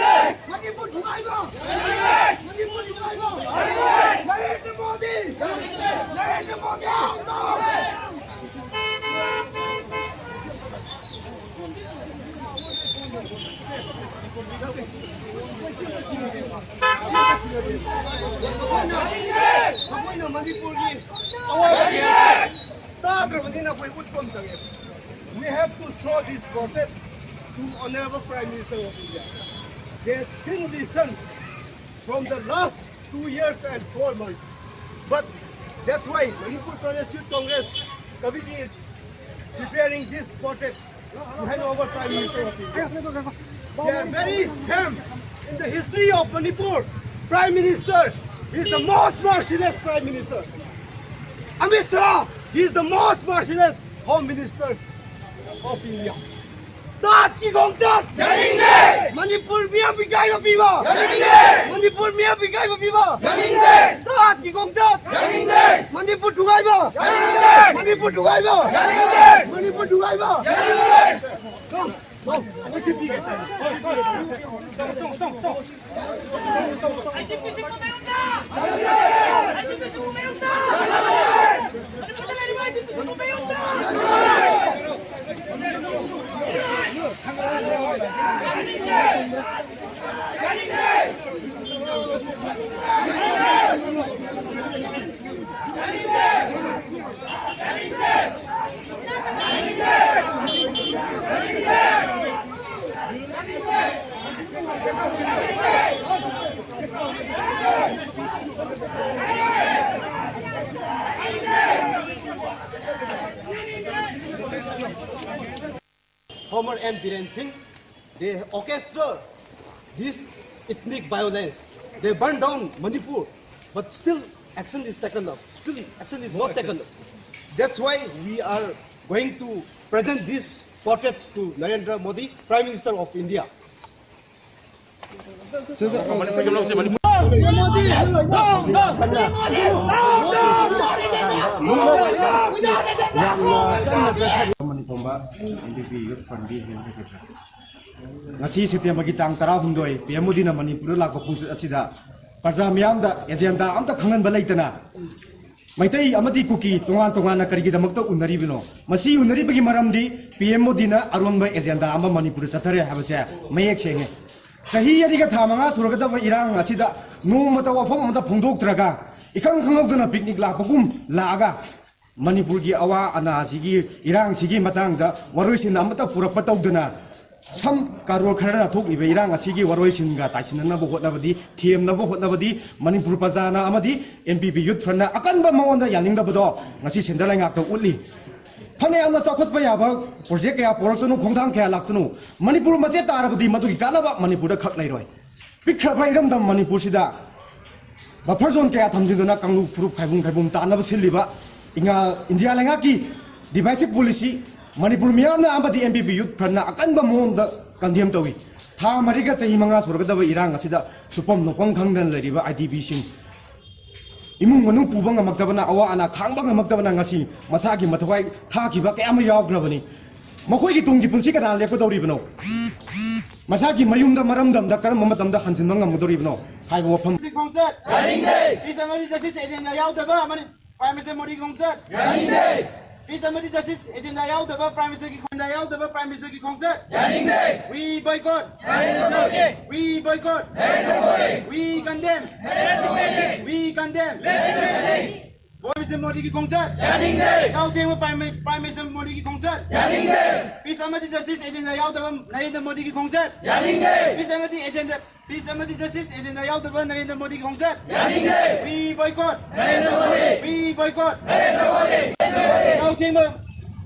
ꯃꯅꯤꯄꯨꯔ ꯊꯨꯒꯥꯏꯕ! ꯃꯅꯤꯄꯨꯔ ꯊꯨꯒꯥꯏꯕ! ꯅꯔꯦꯟꯗ꯭ꯔ ꯃꯣꯗꯤ! ꯅꯔꯦꯟꯗ꯭ꯔ ꯃꯣꯗꯤ! ꯃꯈꯣꯏꯅ ꯃꯅꯤꯄꯨꯔꯒꯤ ꯑꯋꯥꯕ ꯀꯌꯥ ꯇꯥꯗ꯭ꯔꯕꯅꯤꯅ ꯑꯩꯈꯣꯏ ꯎꯠꯄ ꯑꯃ ꯆꯪꯉꯦ꯫ We have to show this protest to Honorable Prime Minister of India. They didn't listen from the last two years and four months. But that's why Manipur Pradesh Youth Congress Committee is preparing this protest to hand over Prime Minister of India. They are very shame in the history of Manipur. Prime Minister is the most merciless Prime Minister. Amit Shah, he is the most merciless Home Minister of India. ꯖꯥꯠꯀꯤ ꯈꯣꯡꯆꯠ! ꯌꯥꯅꯤꯡꯗꯦ! ꯃꯅꯤꯄꯨꯔ ꯃꯤꯌꯥꯝ ꯏꯀꯥꯏꯕ ꯄꯤꯕ! ꯌꯥꯅꯤꯡꯗꯦ! ꯃꯅꯤꯄꯨꯔ ꯃꯤꯌꯥꯝ ꯏꯀꯥꯏꯕ ꯄꯤꯕ! ꯌꯥꯅꯤꯡꯗꯦ! ꯖꯥꯠꯀꯤ ꯈꯣꯡꯆꯠ! ꯌꯥꯅꯤꯡꯗꯦ! ꯃꯅꯤꯄꯨꯔ ꯊꯨꯒꯥꯏꯕ! ꯌꯥꯅꯤꯡꯗꯦ! ꯃꯅꯤꯄꯨꯔ ꯊꯨꯒꯥꯏꯕ! ꯌꯥꯅꯤꯡꯗꯦ! ꯃꯅꯤꯄꯨꯔ ꯊꯨꯒꯥꯏꯕ! ꯌꯥꯅꯤꯡꯗꯦ! Former M Biren Singh, they orchestra this ethnic violence. They burn down Manipur, but still action is taken up. Still action is not taken up. That's why we are going to present this Portrait to Narendra Modi, Prime Minister of India. Manipur ꯄꯨꯝꯕ ꯑꯦꯟ ꯄꯤ ꯄꯤ ꯌꯨꯠ ꯐ꯭ꯔꯟꯒꯤ ꯖꯦꯅꯔꯦꯜ ꯁꯦꯀ꯭ꯔꯦꯇꯔꯤ꯫ ꯉꯁꯤ ꯁꯦꯞꯇꯦꯝꯕꯔꯒꯤ ꯇꯥꯡ ꯇꯔꯥꯍꯨꯝꯗꯣꯏ, ꯄꯤ ꯑꯦꯝ ꯃꯣꯗꯤꯅ ꯃꯅꯤꯄꯨꯔꯗ ꯂꯥꯛꯄ ꯈꯣꯡꯆꯠ ꯑꯁꯤꯗ ꯄ꯭ꯔꯖꯥ ꯃꯤꯌꯥꯝꯗ ꯑꯦꯖꯦꯟꯗꯥ ꯑꯝꯇ ꯈꯪꯍꯟꯕ ꯂꯩꯇꯅ ꯃꯩꯇꯩ ꯑꯃꯗꯤ ꯀꯨꯀꯤ ꯇꯣꯉꯥꯟ ꯇꯣꯉꯥꯟꯅ ꯀꯔꯤꯒꯤꯗꯃꯛꯇ ꯎꯅꯔꯤꯕꯅꯣ? ꯃꯁꯤ ꯎꯅꯔꯤꯕꯒꯤ ꯃꯔꯝꯗꯤ ꯄꯤ ꯑꯦꯝ ꯃꯣꯗꯤꯅ ꯑꯔꯣꯟꯕ ꯑꯦꯖꯦꯟꯗꯥ ꯑꯃ ꯃꯅꯤꯄꯨꯔꯗ ꯆꯠꯊꯔꯦ ꯍꯥꯏꯕꯁꯦ ꯃꯌꯦꯛ ꯁꯦꯡꯉꯤ꯫ ꯆꯍꯤ ꯑꯅꯤꯒ ꯊꯥ ꯃꯉꯥ ꯁꯨꯔꯒꯗꯕ ꯏꯔꯥꯡ ꯑꯁꯤꯗ ꯅꯣꯡꯃꯇ ꯋꯥꯐꯝ ꯑꯃꯇ ꯐꯣꯡꯗꯣꯛꯇ꯭ꯔꯒ, ꯏꯈꯪ ꯈꯪꯍꯧꯗꯅ ꯄꯤꯛꯅꯤꯛ ꯂꯥꯛꯄꯒꯨꯝ ꯂꯥꯛꯑꯒ, ꯃꯅꯤꯄꯨꯔꯒꯤ ꯑꯋꯥ ꯑꯅꯥꯁꯤꯒꯤ, ꯏꯔꯥꯡꯁꯤꯒꯤ ꯃꯇꯥꯡꯗ ꯋꯥꯔꯣꯏꯁꯤꯟ ꯑꯃꯠꯇ ꯄꯨꯔꯛꯄ ꯇꯧꯗꯅ, ꯁꯝ ꯀꯥꯔꯣꯔ ꯈꯔꯅ ꯊꯣꯛꯂꯤꯕ ꯏꯔꯥꯡ ꯑꯁꯤꯒꯤ ꯋꯥꯔꯣꯏꯁꯤꯟꯒ ꯇꯥꯏꯁꯤꯟꯅꯅꯕ ꯍꯣꯠꯅꯕꯗꯤ, ꯊꯦꯝꯅꯕ ꯍꯣꯠꯅꯕꯗꯤ ꯃꯅꯤꯄꯨꯔ ꯄ꯭ꯔꯖꯥꯅ ꯑꯃꯗꯤ ꯑꯦꯟ ꯄꯤ ꯄꯤ ꯌꯨꯠ ꯐ꯭ꯔꯟꯠꯅ ꯑꯀꯟꯕ ꯃꯑꯣꯡꯗ ꯌꯥꯅꯤꯡꯗꯕꯗꯣ ꯉꯁꯤ ꯁꯦꯟꯗ ꯂꯩꯉꯥꯛꯇ ꯎꯠꯂꯤ꯫ ꯐꯅꯌꯥꯝꯅ ꯆꯥꯎꯈꯠꯄ ꯌꯥꯕ ꯄ꯭ꯔꯣꯖꯦꯛ ꯀꯌꯥ ꯄꯨꯔꯛꯁꯅꯨ, ꯈꯣꯡꯊꯥꯡ ꯀꯌꯥ ꯂꯥꯛꯁꯅꯨ, ꯃꯅꯤꯄꯨꯔ ꯃꯆꯦꯠ ꯇꯥꯔꯕꯗꯤ ꯃꯗꯨꯒꯤ ꯀꯥꯟꯅꯕ ꯃꯅꯤꯄꯨꯔꯗ ꯈꯛ ꯂꯩꯔꯣꯏ꯫ ꯄꯤꯛꯈ꯭ꯔꯕ ꯏꯔꯝꯗꯝ ꯃꯅꯤꯄꯨꯔꯁꯤꯗ ꯕꯐꯔ ꯖꯣꯟ ꯀꯌꯥ ꯊꯝꯖꯤꯟꯗꯨꯅ ꯀꯥꯡꯂꯨꯞ ꯐꯨꯔꯨꯞ ꯈꯥꯏꯕꯨꯝ ꯈꯥꯏꯕꯨꯝ ꯇꯥꯅꯕ ꯁꯤꯜꯂꯤꯕ ꯏꯉꯥ-, ꯏꯟꯗꯤꯌꯥ ꯂꯩꯉꯥꯛꯀꯤ ꯗꯤꯚꯥꯏꯁꯤꯞ ꯄꯣꯂꯤꯁꯤ ꯃꯅꯤꯄꯨꯔ ꯃꯤꯌꯥꯝꯅ ꯑꯃꯗꯤ ꯑꯦꯟ ꯄꯤ ꯄꯤ ꯌꯨꯠ ꯐ꯭ꯔꯟꯠꯅ ꯑꯀꯟꯕ ꯃꯑꯣꯡꯗ ꯀꯟꯗꯦꯝ ꯇꯧꯏ꯫ ꯊꯥ ꯃꯔꯤꯒ ꯆꯍꯤ ꯃꯉꯥ ꯁꯨꯔꯒꯗꯕ ꯏꯔꯥꯡ ꯑꯁꯤꯗ ꯁꯨꯐꯝ ꯅꯣꯐꯝ ꯈꯪꯗꯅ ꯂꯩꯔꯤꯕ ꯑꯥꯏ ꯗꯤ ꯄꯤꯁꯤꯡ, ꯏꯃꯨꯡ ꯃꯅꯨꯡ ꯄꯨꯕ ꯉꯝꯃꯛꯇꯕꯅ, ꯑꯋꯥ ꯑꯅꯥ ꯈꯥꯡꯕ ꯉꯝꯃꯛꯇꯕꯅ ꯉꯁꯤ ꯃꯁꯥꯒꯤ ꯃꯊ꯭ꯋꯥꯏ ꯊꯥꯈꯤꯕ ꯀꯌꯥ ꯑꯃ ꯌꯥꯎꯈ꯭ꯔꯕꯅꯤ꯫ ꯃꯈꯣꯏꯒꯤ ꯇꯨꯡꯒꯤ ꯄꯨꯟꯁꯤ ꯀꯅꯥꯅ ꯂꯦꯞꯀꯗꯧꯔꯤꯕꯅꯣ? ꯃꯁꯥꯒꯤ ꯃꯌꯨꯝꯗ ꯃꯔꯝꯗꯝꯗ ꯀꯔꯝꯕ ꯃꯇꯝꯗ ꯍꯟꯖꯤꯟꯕ ꯉꯝꯒꯗꯧꯔꯤꯕꯅꯣ ꯍꯥꯏꯕ ꯋꯥꯐꯝ꯫ ꯈꯣꯡꯆꯠ ꯌꯥꯅꯤꯡꯗꯦ꯫ ꯄꯤꯁ ꯑꯃꯗꯤ ꯖꯁꯇꯤꯁ ꯑꯦꯖꯦꯟꯗꯥ ꯌꯥꯎꯗꯕ ꯃꯅꯤ-, ꯄ꯭ꯔꯥꯏꯝ ꯃꯤꯅꯤꯁꯇꯔ ꯃꯣꯗꯤꯒꯤ ꯈꯣꯡꯆꯠ ꯌꯥꯅꯤꯡꯗꯦ꯫ ꯄꯤꯁ ꯑꯃꯗꯤ ꯖꯁꯇꯤꯁ ꯑꯦꯖꯦꯟꯗꯥ ꯌꯥꯎꯗꯕ ꯄ꯭ꯔꯥꯏꯝ ꯃꯤꯅꯤꯁꯇꯔꯒꯤ ꯈꯣꯡꯗꯥ ꯌꯥꯎꯗꯕ ꯄ꯭ꯔꯥꯏꯝ ꯃꯤꯅꯤꯁꯇꯔꯒꯤ ꯈꯣꯡꯆꯠ ꯌꯥꯅꯤꯡꯗꯦ꯫ We boycott. Narendra Modi. We boycott. Narendra Modi. We condemn. Narendra Modi. We condemn. Narendra Modi. Prime minister ꯃꯣꯗꯤꯒꯤ ꯈꯣꯡꯆꯠ ꯌꯥꯅꯤꯡꯗꯦ꯫ ꯌꯥꯎꯊꯦꯡꯕ ꯄ꯭ꯔꯥꯏꯝ ꯃꯤ-, ꯄ꯭ꯔꯥꯏꯝ ꯃꯤꯅꯤꯁꯇꯔ ꯃꯣꯗꯤꯒꯤ ꯈꯣꯡꯆꯠ ꯌꯥꯅꯤꯡꯗꯦ꯫ ꯄꯤꯁ ꯑꯃꯗꯤ ꯖꯁꯇꯤꯁ ꯑꯦꯖꯦꯟꯗꯥ ꯌꯥꯎꯗꯕ ꯅꯔꯦꯟꯗ꯭ꯔ ꯃꯣꯗꯤꯒꯤ ꯈꯣꯡꯆꯠ ꯌꯥꯅꯤꯡꯗꯦ꯫ ꯄꯤꯁ ꯑꯃꯗꯤ ꯑꯦꯖꯦꯟꯗꯥ, ꯄꯤꯁ ꯑꯃꯗꯤ ꯖꯁꯇꯤꯁ ꯑꯦꯖꯦꯟꯗꯥ ꯌꯥꯎꯗꯕ ꯅꯔꯦꯟꯗ꯭ꯔ ꯃꯣꯗꯤꯒꯤ ꯈꯣꯡꯆꯠ ꯌꯥꯅꯤꯡꯗꯦ꯫ We boycott. Narendra Modi. We boycott. Narendra Modi. ꯌꯥꯎꯊꯦꯡꯕ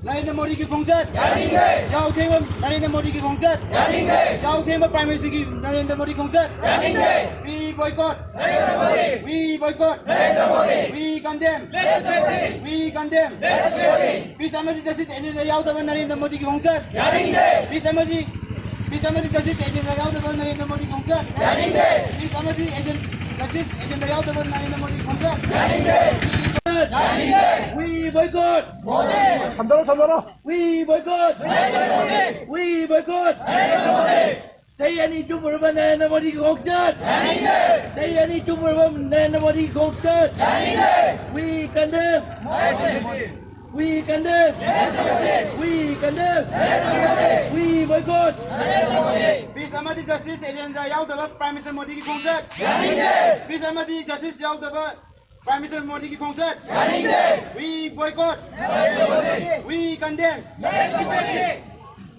Narendra ꯃꯣꯗꯤꯒꯤ ꯈꯣꯡꯆꯠ꯫ ꯌꯥꯅꯤꯡꯗꯦ꯫ ꯌꯥꯍꯧ ꯊꯦꯡꯕ ꯅꯔꯦꯟꯗ꯭ꯔ ꯃꯣꯗꯤꯒꯤ ꯈꯣꯡꯆꯠ꯫ ꯌꯥꯅꯤꯡꯗꯦ꯫ ꯌꯥꯍꯧ ꯊꯦꯡꯕ Prime Minister ꯒꯤ ꯅꯔꯦꯟꯗ꯭ꯔ ꯃꯣꯗꯤꯒꯤ ꯈꯣꯡꯆꯠ꯫ ꯌꯥꯅꯤꯡꯗꯦ꯫ We boycott꯫ Narendra Modi. We boycott꯫ Narendra Modi. We condemn꯫ Let's go꯫ We condemn꯫ Let's go꯫ Peace ꯑꯃꯗꯤ justice agenda ꯌꯥꯎꯗꯕ ꯅꯔꯦꯟꯗ꯭ꯔ ꯃꯣꯗꯤꯒꯤ ꯈꯣꯡꯆꯠ꯫ ꯌꯥꯅꯤꯡꯗꯦ꯫ Peace ꯑꯃꯗꯤ, peace ꯑꯃꯗꯤ justice agenda ꯌꯥꯎꯗꯕ ꯅꯔꯦꯟꯗ꯭ꯔ ꯃꯣꯗꯤꯒꯤ ꯈꯣꯡꯆꯠ꯫ ꯌꯥꯅꯤꯡꯗꯦ꯫ Peace ꯑꯃꯗꯤ agenda, justice agenda ꯌꯥꯎꯗꯕ ꯅꯔꯦꯟꯗ꯭ꯔ ꯃꯣꯗꯤꯒꯤ ꯈꯣꯡꯆꯠ꯫ ꯌꯥꯅꯤꯡꯗꯦ꯫ ꯌꯥꯅꯤꯡꯗꯦ꯫ We boycott꯫ Modi. ꯊꯝꯖꯔꯣ, ꯊꯝꯖꯔꯣ꯫ We boycott! We boycott! ꯆꯍꯤ ꯑꯅꯤ ꯆꯨꯝꯃꯨꯔꯕ ꯅꯔꯦꯟꯗ꯭ꯔ ꯃꯣꯗꯤꯒꯤ ꯈꯣꯡꯆꯠ! ꯆꯍꯤ ꯑꯅꯤ ꯆꯨꯝꯃꯨꯔꯕ ꯅꯔꯦꯟꯗ꯭ꯔ ꯃꯣꯗꯤꯒꯤ ꯈꯣꯡꯆꯠ! We condemn! We condemn! We condemn! We boycott! Peace ꯑꯃꯗꯤ justice agenda ꯌꯥꯎꯗꯕ Prime Minister ꯃꯣꯗꯤꯒꯤ ꯈꯣꯡꯆꯠ! Peace ꯑꯃꯗꯤ justice ꯌꯥꯎꯗꯕ Prime Minister ꯃꯣꯗꯤꯒꯤ ꯈꯣꯡꯆꯠ! ꯌꯥꯅꯤꯡꯗꯦ! We boycott! We condemn!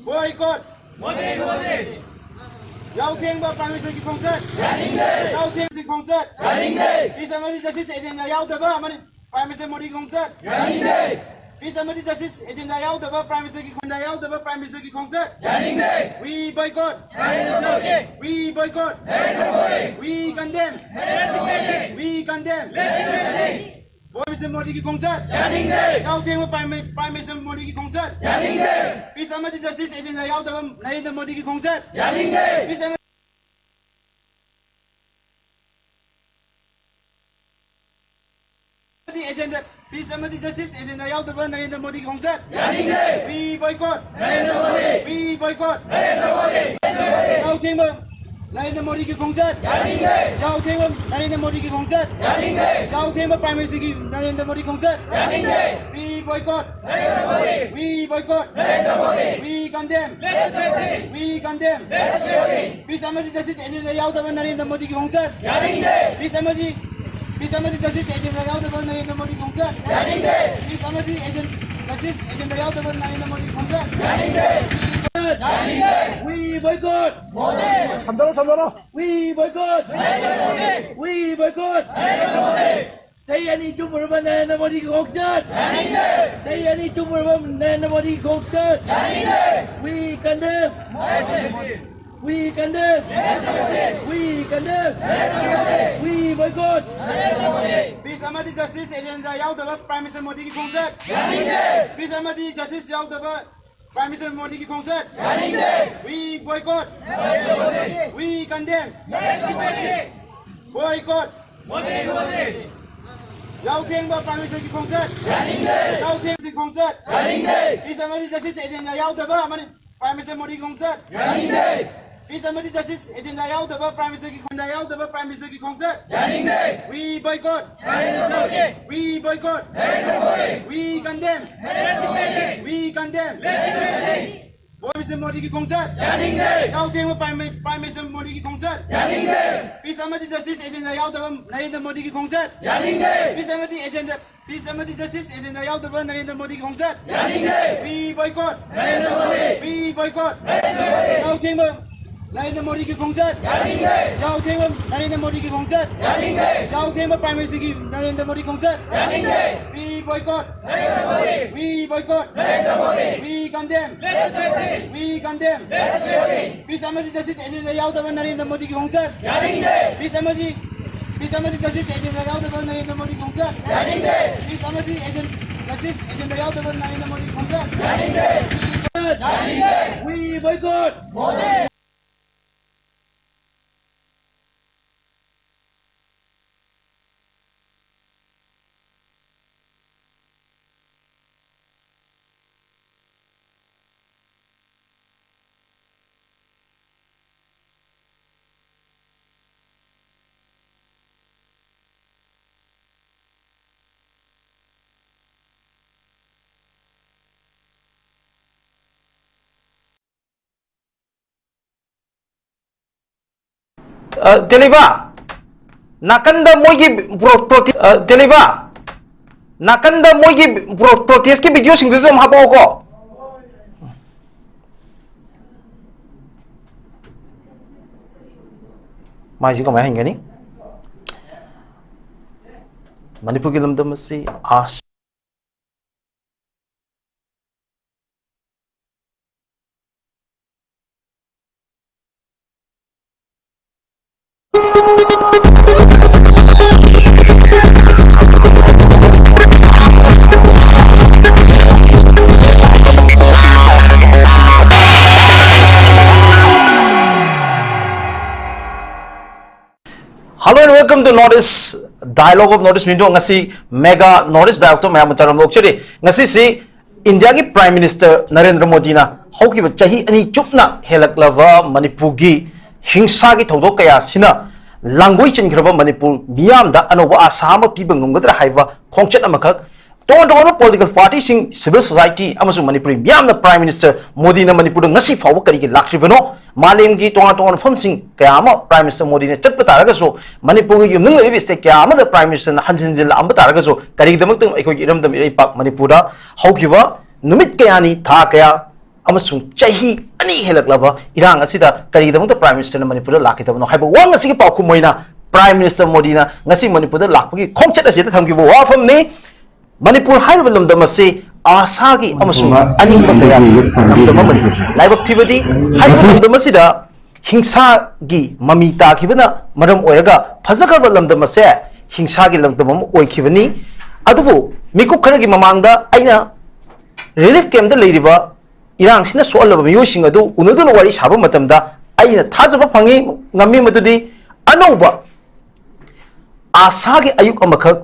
Boycott! ꯌꯥꯍꯧ ꯊꯦꯡꯕ Prime Minister ꯒꯤ ꯈꯣꯡꯆꯠ! ꯌꯥꯅꯤꯡꯗꯦ! ꯌꯥꯍꯧ ꯊꯦꯡꯕꯒꯤ ꯈꯣꯡꯆꯠ! ꯌꯥꯅꯤꯡꯗꯦ! Peace ꯑꯃꯗꯤ justice agenda ꯌꯥꯎꯗꯕ ꯑꯃꯅꯤ Prime Minister ꯃꯣꯗꯤꯒꯤ ꯈꯣꯡꯆꯠ! ꯌꯥꯅꯤꯡꯗꯦ! Peace ꯑꯃꯗꯤ justice agenda ꯌꯥꯎꯗꯕ Prime Minister ꯒꯤ ꯈꯣꯡꯆꯠ! ꯌꯥꯎꯗꯕ Prime Minister ꯒꯤ ꯈꯣꯡꯆꯠ! ꯌꯥꯅꯤꯡꯗꯦ! We boycott! We boycott! We condemn! We condemn! Prime Minister ꯃꯣꯗꯤꯒꯤ ꯈꯣꯡꯆꯠ! ꯌꯥꯅꯤꯡꯗꯦ! ꯌꯥꯍꯧ ꯊꯦꯡꯕ Prime, Prime Minister ꯃꯣꯗꯤꯒꯤ ꯈꯣꯡꯆꯠ! ꯌꯥꯅꯤꯡꯗꯦ! Peace ꯑꯃꯗꯤ justice agenda ꯌꯥꯎꯗꯕ ꯅꯔꯦꯟꯗ꯭ꯔ ꯃꯣꯗꯤꯒꯤ ꯈꯣꯡꯆꯠ! ꯌꯥꯅꯤꯡꯗꯦ! Peace ꯑꯃ-, ꯑꯃꯗꯤ agenda, peace ꯑꯃꯗꯤ justice agenda ꯌꯥꯎꯗꯕ ꯅꯔꯦꯟꯗ꯭ꯔ ꯃꯣꯗꯤꯒꯤ ꯈꯣꯡꯆꯠ! ꯌꯥꯅꯤꯡꯗꯦ! We boycott! Narendra Modi! We boycott! Narendra Modi! ꯌꯥꯍꯧ ꯊꯦꯡꯕ ꯅꯔꯦꯟꯗ꯭ꯔ ꯃꯣꯗꯤꯒꯤ ꯈꯣꯡꯆꯠ! ꯌꯥꯅꯤꯡꯗꯦ! ꯌꯥꯍꯧ ꯊꯦꯡꯕ ꯅꯔꯦꯟꯗ꯭ꯔ ꯃꯣꯗꯤꯒꯤ ꯈꯣꯡꯆꯠ! ꯌꯥꯅꯤꯡꯗꯦ! ꯌꯥꯍꯧ ꯊꯦꯡꯕ Prime Minister ꯒꯤ ꯅꯔꯦꯟꯗ꯭ꯔ ꯃꯣꯗꯤ ꯈꯣꯡꯆꯠ! ꯌꯥꯅꯤꯡꯗꯦ! We boycott! Narendra Modi! We boycott! Narendra Modi! We condemn! Let's go! We condemn! Let's go! Peace ꯑꯃꯗꯤ justice agenda ꯌꯥꯎꯗꯕ ꯅꯔꯦꯟꯗ꯭ꯔ ꯃꯣꯗꯤꯒꯤ ꯈꯣꯡꯆꯠ! ꯌꯥꯅꯤꯡꯗꯦ! Peace ꯑꯃꯗꯤ, peace ꯑꯃꯗꯤ justice agenda ꯌꯥꯎꯗꯕ ꯅꯔꯦꯟꯗ꯭ꯔ ꯃꯣꯗꯤꯒꯤ ꯈꯣꯡꯆꯠ! ꯌꯥꯅꯤꯡꯗꯦ! Peace ꯑꯃꯗꯤ agent-, justice agenda ꯌꯥꯎꯗꯕ ꯅꯔꯦꯟꯗ꯭ꯔ ꯃꯣꯗꯤꯒꯤ ꯈꯣꯡꯆꯠ! ꯌꯥꯅꯤꯡꯗꯦ! ꯌꯥꯅꯤꯡꯗꯦ! We boycott! ꯊꯝꯖꯔꯣ, ꯊꯝꯖꯔꯣ! We boycott! We boycott! ꯆꯍꯤ ꯑꯅꯤ ꯆꯨꯝꯃꯨꯔꯕ ꯅꯔꯦꯟꯗ꯭ꯔ ꯃꯣꯗꯤꯒꯤ ꯈꯣꯡꯆꯠ꯫ ꯆꯍꯤ ꯑꯅꯤ ꯆꯨꯝꯃꯨꯔꯕ ꯅꯔꯦꯟꯗ꯭ꯔ ꯃꯣꯗꯤꯒꯤ ꯈꯣꯡꯆꯠ꯫ We condemn. We condemn. We condemn. We boycott. Peace ꯑꯃꯗꯤ justice agenda ꯌꯥꯎꯗꯕ Prime Minister ꯃꯣꯗꯤꯒꯤ ꯈꯣꯡꯆꯠ꯫ Peace ꯑꯃꯗꯤ justice ꯌꯥꯎꯗꯕ Prime Minister ꯃꯣꯗꯤꯒꯤ ꯈꯣꯡꯆꯠ꯫ We boycott. We condemn. Boycott. ꯌꯥꯎꯊꯦꯡꯕ Prime Ministerꯒꯤ ꯈꯣꯡꯆꯠ꯫ ꯌꯥꯎꯊꯦꯡꯕꯒꯤ ꯈꯣꯡꯆꯠ꯫ Peace ꯑꯃꯗꯤ justice agenda ꯌꯥꯎꯗꯕ ꯑꯃꯅꯤ꯫ Prime Minister ꯃꯣꯗꯤꯒꯤ ꯈꯣꯡꯆꯠ꯫ Peace ꯑꯃꯗꯤ justice agenda ꯌꯥꯎꯗꯕ Prime Ministerꯒꯤ ꯈꯣꯡꯆꯠ ꯌꯥꯎꯗꯕ Prime Ministerꯒꯤ ꯈꯣꯡꯆꯠ꯫ We boycott. We boycott. We condemn. We condemn. Prime Minister ꯃꯣꯗꯤꯒꯤ ꯈꯣꯡꯆꯠ꯫ ꯌꯥꯊꯦꯡꯕ Prime, Prime Minister ꯃꯣꯗꯤꯒꯤ ꯈꯣꯡꯆꯠ꯫ Peace ꯑꯃꯗꯤ justice agenda ꯌꯥꯎꯗꯕ ꯅꯔꯦꯟꯗ꯭ꯔ ꯃꯣꯗꯤꯒꯤ ꯈꯣꯡꯆꯠ꯫ Peace ꯑꯃꯗꯤ agenda, peace ꯑꯃꯗꯤ justice agenda ꯌꯥꯎꯗꯕ ꯅꯔꯦꯟꯗ꯭ꯔ ꯃꯣꯗꯤꯒꯤ ꯈꯣꯡꯆꯠ꯫ We boycott. We boycott. ꯌꯥꯊꯦꯡꯕ Narendra ꯃꯣꯗꯤꯒꯤ ꯈꯣꯡꯆꯠ꯫ ꯌꯥꯊꯦꯡꯕ ꯅꯔꯦꯟꯗ꯭ꯔ ꯃꯣꯗꯤꯒꯤ ꯈꯣꯡꯆꯠ꯫ ꯌꯥꯊꯦꯡꯕ Prime Ministerꯒꯤ ꯅꯔꯦꯟꯗ꯭ꯔ ꯃꯣꯗꯤ ꯈꯣꯡꯆꯠ꯫ We boycott. We boycott. We condemn. We condemn. Peace ꯑꯃꯗꯤ justice agenda ꯌꯥꯎꯗꯕ ꯅꯔꯦꯟꯗ꯭ꯔ ꯃꯣꯗꯤꯒꯤ ꯈꯣꯡꯆꯠ꯫ Peace ꯑꯃꯗꯤ, peace ꯑꯃꯗꯤ justice agenda ꯌꯥꯎꯗꯕ ꯅꯔꯦꯟꯗ꯭ꯔ ꯃꯣꯗꯤꯒꯤ ꯈꯣꯡꯆꯠ꯫ Peace ꯑꯃꯗꯤ agent, justice agenda ꯌꯥꯎꯗꯕ ꯅꯔꯦꯟꯗ꯭ꯔ ꯃꯣꯗꯤꯒꯤ ꯈꯣꯡꯆꯠ꯫ We boycott. ꯑ, ꯇꯦꯂꯩꯕ, ꯅꯥꯀꯟꯗ ꯃꯣꯏꯒꯤ ꯄ꯭ꯔꯣ-, ꯄ꯭ꯔꯣꯇꯦ-, ꯑ, ꯇꯦꯂꯩꯕ, ꯅꯥꯀꯟꯗ ꯃꯣꯏꯒꯤ ꯄ꯭ꯔꯣ-, protestꯀꯤ videoꯁꯤꯡꯗꯨꯁꯨ ꯑꯗꯨꯝ ꯍꯥꯄꯛꯑꯣꯀꯣ꯫ ꯃꯥꯏꯁꯤ ꯀꯃꯥꯏꯅ ꯍꯟꯒꯅꯤ? ꯃꯅꯤꯄꯨꯔꯒꯤ ꯂꯝꯗꯝ ꯑꯁꯤ ꯑꯥꯁ Hello and welcome to North East Dialogue of North East Window. ꯉꯁꯤ Mega North East Dialogue ꯇ ꯃꯌꯥꯝ ꯆꯔꯝ ꯂꯣꯛꯆꯔꯤ꯫ ꯉꯁꯤꯁꯤ ꯏꯟꯗꯤꯌꯥꯒꯤ Prime Minister ꯅꯔꯦꯟꯗ꯭ꯔ ꯃꯣꯗꯤꯅ ꯍꯧꯈꯤꯕ ꯆꯍꯤ ꯑꯅꯤ ꯆꯨꯞꯅ ꯍꯦꯜꯂꯛꯂꯕ ꯃꯅꯤꯄꯨꯔꯒꯤ ꯍꯤꯡꯁꯥꯒꯤ ꯊꯧꯗꯣꯛ ꯀꯌꯥ ꯑꯁꯤꯅ ꯂꯥꯡꯒꯣꯏ ꯆꯤꯟꯈ꯭ꯔꯕ ꯃꯅꯤꯄꯨꯔ ꯃꯤꯌꯥꯝꯗ ꯑꯅꯧꯕ ꯑꯥꯁꯥ ꯑꯃ ꯄꯤꯕ ꯉꯝꯒꯗ꯭ꯔꯥ ꯍꯥꯏꯕ ꯈꯣꯡꯆꯠ ꯑꯃꯈꯛ ꯇꯣꯉꯥꯟ ꯇꯣꯉꯥꯟꯕ political party ꯁꯤꯡ, civil society ꯑꯃꯁꯨꯡ ꯃꯅꯤꯄꯨꯔꯤ ꯃꯤꯌꯥꯝꯅ Prime Minister ꯃꯣꯗꯤꯅ ꯃꯅꯤꯄꯨꯔꯗ ꯉꯁꯤ ꯐꯥꯎꯕ ꯀꯔꯤꯒꯤ ꯂꯥꯛꯇ꯭ꯔꯤꯕꯅꯣ? ꯃꯥꯂꯦꯝꯒꯤ ꯇꯣꯉꯥꯟ ꯇꯣꯉꯥꯟꯕ ꯃꯐꯝꯁꯤꯡ ꯀꯌꯥ ꯑꯃ Prime Minister ꯃꯣꯗꯤꯅ ꯆꯠꯄ ꯇꯥꯔꯒꯁꯨ, ꯃꯅꯤꯄꯨꯔꯒꯤ ꯌꯨꯝꯅꯤꯡꯅꯔꯤꯕ state ꯀꯌꯥ ꯑꯃꯗ Prime Minister ꯅ ꯍꯟꯖꯤꯟ ꯍꯟꯖꯤꯟ ꯂꯥꯛꯑꯝꯕ ꯇꯥꯔꯒꯁꯨ, ꯀꯔꯤꯒꯤꯗꯃꯛꯇ ꯑꯩꯈꯣꯏꯒꯤ ꯏꯔꯝꯗꯝ ꯏꯔꯩꯄꯥꯛ ꯃꯅꯤꯄꯨꯔꯗ ꯍꯧꯈꯤꯕ ꯅꯨꯃꯤꯠ ꯀꯌꯥꯅꯤ, ꯊꯥ ꯀꯌꯥ ꯑꯃꯁꯨꯡ ꯆꯍꯤ ꯑꯅꯤ ꯍꯦꯜꯂꯛꯂꯕ ꯏꯔꯥꯡ ꯑꯁꯤꯗ ꯀꯔꯤꯒꯤꯗꯃꯛꯇ Prime Minister ꯅ ꯃꯅꯤꯄꯨꯔꯗ ꯂꯥꯛꯈꯤꯗꯕꯅꯣ ꯍꯥꯏꯕ ꯋꯥꯍꯪ ꯑꯁꯤꯒꯤ ꯄꯥꯎꯈꯨꯝ ꯑꯣꯏꯅ Prime Minister ꯃꯣꯗꯤꯅ ꯉꯁꯤ ꯃꯅꯤꯄꯨꯔꯗ ꯂꯥꯛꯄꯒꯤ ꯈꯣꯡꯆꯠ ꯑꯁꯤꯗ ꯊꯝꯈꯤꯕ ꯋꯥꯐꯝꯅꯤ꯫ ꯃꯅꯤꯄꯨꯔ ꯍꯥꯏꯔꯤꯕ ꯂꯝꯗꯝ ꯑꯁꯤ ꯑꯥꯁꯥꯒꯤ ꯑꯃꯁꯨꯡ ꯑꯅꯤꯡꯕ ꯀꯌꯥꯒꯤ ꯂꯝꯗꯝ ꯑꯃꯅꯤ꯫ ꯂꯥꯏꯕꯛ ꯊꯤꯕꯗꯤ, ꯍꯥꯏꯔꯤꯕ ꯂꯝꯗꯝ ꯑꯁꯤꯗ ꯍꯤꯡꯁꯥꯒꯤ ꯃꯃꯤ ꯇꯥꯈꯤꯕꯅ ꯃꯔꯝ ꯑꯣꯏꯔꯒ ꯐꯖꯈ꯭ꯔꯕ ꯂꯝꯗꯝ ꯑꯁꯦ ꯍꯤꯡꯁꯥꯒꯤ ꯂꯝꯗꯝ ꯑꯃ ꯑꯣꯏꯈꯤꯕꯅꯤ꯫ ꯑꯗꯨꯕꯨ ꯃꯤꯀꯨꯞ ꯈꯔꯒꯤ ꯃꯃꯥꯡꯗ ꯑꯩꯅ relief camp ꯇ ꯂꯩꯔꯤꯕ ꯏꯔꯥꯡꯁꯤꯅ ꯁꯣꯛꯍꯜꯂꯕ ꯃꯤꯑꯣꯏꯁꯤꯡ ꯑꯗꯨ ꯎꯅꯗꯨꯅ ꯋꯥꯔꯤ ꯁꯥꯕ ꯃꯇꯝꯗ ꯑꯩꯅ ꯊꯥꯖꯕ ꯐꯪꯉꯤ, ꯉꯝꯃꯤ ꯃꯗꯨꯗꯤ ꯑꯅꯧꯕ ꯑꯥꯁꯥꯒꯤ ꯑꯌꯨꯛ ꯑꯃꯈꯛ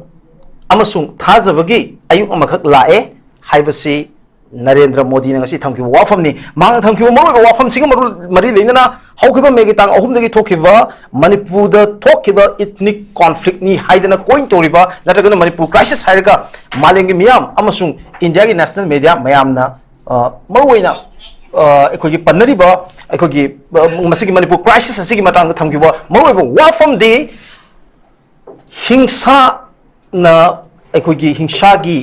ꯑꯃꯁꯨꯡ ꯊꯥꯖꯕꯒꯤ ꯑꯌꯨꯛ ꯑꯃꯈꯛ ꯂꯥꯛꯑꯦ ꯍꯥꯏꯕꯁꯤ ꯅꯔꯦꯟꯗ꯭ꯔ ꯃꯣꯗꯤꯅ ꯉꯁꯤ ꯊꯝꯈꯤꯕ ꯋꯥꯐꯝꯅꯤ꯫ ꯃꯍꯥꯛꯅ ꯊꯝꯈꯤꯕ ꯃꯔꯨꯑꯣꯏꯕ ꯋꯥꯐꯝꯁꯤꯒ ꯃꯔꯨ-, ꯃꯔꯤ ꯂꯩꯅꯅ ꯍꯧꯈꯤꯕ May ꯒꯤ ꯇꯥꯡ ꯑꯍꯨꯝꯗꯒꯤ ꯊꯣꯛꯈꯤꯕ ꯃꯅꯤꯄꯨꯔꯗ ꯊꯣꯛꯈꯤꯕ ethnic conflict ꯅꯤ ꯍꯥꯏꯗꯅ coin ꯇꯧꯔꯤꯕ ꯅꯠꯇ꯭ꯔꯒꯅ ꯃꯅꯤꯄꯨꯔ crisis ꯍꯥꯏꯔꯒ ꯃꯥꯂꯦꯝꯒꯤ ꯃꯤꯌꯥꯝ ꯑꯃꯁꯨꯡ ꯏꯟꯗꯤꯌꯥꯒꯤ national media ꯃꯌꯥꯝꯅ, ꯑ, ꯃꯔꯨꯑꯣꯏꯅ, ꯑ, ꯑꯩꯈꯣꯏꯒꯤ ꯄꯟꯅꯔꯤꯕ ꯑꯩꯈꯣꯏꯒꯤ, ꯑ, ꯃꯁꯤꯒꯤ ꯃꯅꯤꯄꯨꯔ crisis ꯑꯁꯤꯒꯤ ꯃꯇꯥꯡꯗ ꯊꯝꯈꯤꯕ ꯃꯔꯨꯑꯣꯏꯕ ꯋꯥꯐꯝꯗꯤ ꯍꯤꯡꯁꯥꯅ, ꯑꯩꯈꯣꯏꯒꯤ ꯍꯤꯡꯁꯥꯒꯤ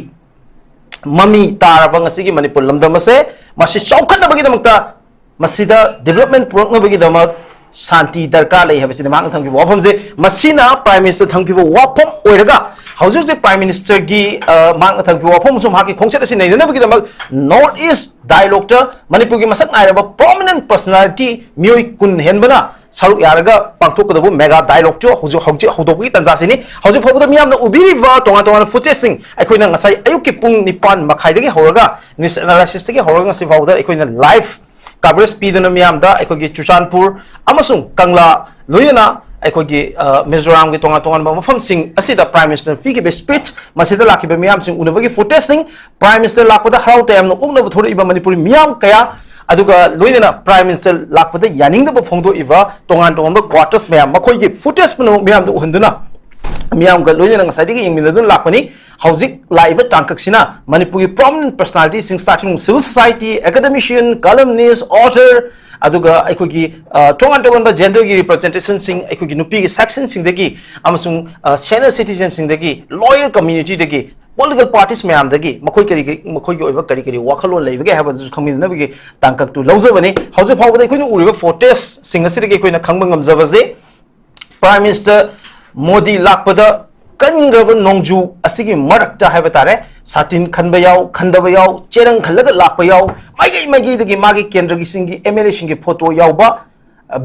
ꯃꯃꯤ ꯇꯥꯔꯕ ꯉꯁꯤꯒꯤ ꯃꯅꯤꯄꯨꯔ ꯂꯝꯗꯝ ꯑꯁꯦ ꯃꯁꯤ ꯆꯥꯎꯈꯠꯅꯕꯒꯤꯗꯃꯛꯇ, ꯃꯁꯤꯗ development ꯄꯨꯔꯛꯅꯕꯒꯤꯗꯃꯛ ꯁꯥꯟꯇꯤ ꯗꯔꯀꯥꯔ ꯂꯩ ꯍꯥꯏꯕꯁꯤꯅꯤ ꯃꯍꯥꯛꯅ ꯊꯝꯈꯤꯕ ꯋꯥꯐꯝꯁꯦ꯫ ꯃꯁꯤꯅ Prime Minister ꯊꯝꯈꯤꯕ ꯋꯥꯐꯝ ꯑꯣꯏꯔꯒ ꯍꯧꯖꯤꯛ ꯍꯧꯖꯤꯛ Prime Ministerꯒꯤ, ꯑ, ꯃꯍꯥꯛꯅ ꯊꯝꯈꯤꯕ ꯋꯥꯐꯝ ꯑꯃꯁꯨ ꯃꯍꯥꯛꯀꯤ ꯈꯣꯡꯆꯠ ꯑꯁꯤ ꯅꯩꯅꯅꯕꯒꯤꯗꯃꯛ North East Dialogueꯇ ꯃꯅꯤꯄꯨꯔꯒꯤ ꯃꯁꯛ ꯅꯥꯏꯔꯕ prominent personality ꯃꯤꯑꯣꯏ ꯀꯨꯟ ꯍꯦꯟꯕꯅ ꯁꯔꯨꯛ ꯌꯥꯔꯒ ꯄꯥꯡꯊꯣꯛꯀꯗꯕ mega dialogueꯇꯨ ꯍꯧꯖꯤꯛ, ꯍꯧꯖꯤꯛ ꯍꯧꯗꯣꯛꯄꯒꯤ ꯇꯥꯟꯖꯥꯁꯤꯅꯤ꯫ ꯍꯧꯖꯤꯛ ꯐꯥꯎꯕꯗ ꯃꯤꯌꯥꯝꯅ ꯎꯕꯤꯔꯤꯕ ꯇꯣꯉꯥꯟ ꯇꯣꯉꯥꯟꯕ footageꯁꯤꯡ ꯑꯩꯈꯣꯏꯅ ꯉꯁꯥꯏ ꯑꯌꯨꯛꯀꯤ ꯄꯨꯡ ꯅꯤꯄꯥꯟ ꯃꯈꯥꯏꯗꯒꯤ ꯍꯧꯔꯒ, news analysisꯇꯒꯤ ꯍꯧꯔꯒ ꯉꯁꯤ ꯐꯥꯎꯕꯗ ꯑꯩꯈꯣꯏꯅ live coverage ꯄꯤꯗꯨꯅ ꯃꯤꯌꯥꯝꯗ ꯑꯩꯈꯣꯏꯒꯤ ꯆꯨꯔꯆꯥꯟꯄꯨꯔ ꯑꯃꯁꯨꯡ ꯀꯪꯂꯥ, ꯂꯣꯏꯅꯅ ꯑꯩꯈꯣꯏꯒꯤ, ꯑ, ꯃꯤꯖꯣꯔꯥꯝꯒꯤ ꯇꯣꯉꯥꯟ ꯇꯣꯉꯥꯟꯕ ꯃꯐꯝꯁꯤꯡ ꯑꯁꯤꯗ Prime Ministerꯅ ꯄꯤꯈꯤꯕ speech, ꯃꯁꯤꯗ ꯂꯥꯛꯈꯤꯕ ꯃꯤꯌꯥꯝꯁꯤꯡ ꯎꯅꯕꯒꯤ footageꯁꯤꯡ, Prime Minister ꯂꯥꯛꯄꯗ ꯍꯔꯥꯎ ꯇꯌꯥꯝꯅ ꯑꯣꯛꯅꯕ ꯊꯣꯔꯛꯏꯕ ꯃꯅꯤꯄꯨꯔꯤ ꯃꯤꯌꯥꯝ ꯀꯌꯥ, ꯑꯗꯨꯒ ꯂꯣꯏꯅꯅ Prime Minister ꯂꯥꯛꯄꯗ ꯌꯥꯅꯤꯡꯗꯕ ꯐꯣꯡꯗꯣꯛꯏꯕ ꯇꯣꯉꯥꯟ ꯇꯣꯉꯥꯟꯕ quarters ꯃꯌꯥꯝ, ꯃꯈꯣꯏꯒꯤ footage ꯄꯨꯝꯅꯃꯛ ꯃꯤꯌꯥꯝꯗ ꯎꯍꯟꯗꯨꯅ, ꯃꯤꯌꯥꯝꯒ ꯂꯣꯏꯅꯅ ꯉꯁꯥꯏꯗꯒꯤ ꯌꯦꯡꯃꯤꯟꯅꯗꯨꯅ ꯂꯥꯛꯄꯅꯤ꯫ ꯍꯧꯖꯤꯛ ꯂꯥꯛꯏꯕ ꯇꯥꯡꯀꯛꯁꯤꯅ ꯃꯅꯤꯄꯨꯔꯒꯤ prominent personality ꯁꯤꯡ, starting civil society, academician, columnist, author, ꯑꯗꯨꯒ ꯑꯩꯈꯣꯏꯒꯤ, ꯑ, ꯇꯣꯉꯥꯟ ꯇꯣꯉꯥꯟꯕ genderꯒꯤ representation ꯁꯤꯡ, ꯑꯩꯈꯣꯏꯒꯤ ꯅꯨꯄꯤꯒꯤ section ꯁꯤꯡꯗꯒꯤ ꯑꯃꯁꯨꯡ, ꯑ, senior citizen ꯁꯤꯡꯗꯒꯤ, lawyer community ꯗꯒꯤ, political parties ꯃꯌꯥꯝꯗꯒꯤ ꯃꯈꯣꯏ ꯀꯔꯤ ꯀꯔꯤ, ꯃꯈꯣꯏꯒꯤ ꯑꯣꯏꯕ ꯀꯔꯤ ꯀꯔꯤ ꯋꯥꯈꯜꯂꯣꯟ ꯂꯩꯕꯒꯦ ꯍꯥꯏꯕꯗꯨꯁꯨ ꯈꯪꯃꯤꯟꯅꯅꯕꯒꯤ ꯇꯥꯡꯀꯛꯇꯨ ꯂꯧꯖꯕꯅꯤ꯫ ꯍꯧꯖꯤꯛ ꯐꯥꯎꯕꯗ ꯑꯩꯈꯣꯏꯅ ꯎꯔꯤꯕ footage ꯁꯤꯡ ꯑꯁꯤꯗꯒꯤ ꯑꯩꯈꯣꯏꯅ ꯈꯪꯕ ꯉꯝꯖꯕꯁꯦ, Prime Minister ꯃꯣꯗꯤ ꯂꯥꯛꯄꯗ ꯀꯟꯈ꯭ꯔꯕ ꯅꯣꯡꯖꯨ ꯑꯁꯤꯒꯤ ꯃꯔꯛꯇ ꯍꯥꯏꯕ ꯇꯥꯔꯦ, ꯁꯥꯇꯤꯟ ꯈꯟꯕ ꯌꯥꯎ, ꯈꯟꯗꯕ ꯌꯥꯎ, ꯆꯦꯔꯪ ꯈꯜꯂꯒ ꯂꯥꯛꯄ ꯌꯥꯎ, ꯃꯥꯏꯀꯩ ꯃꯥꯏꯀꯩꯗꯒꯤ ꯃꯥꯒꯤ ꯀꯦꯟꯗ꯭ꯔꯒꯤꯁꯤꯡꯒꯤ MLA ꯁꯤꯡꯒꯤ photo ꯌꯥꯎꯕ,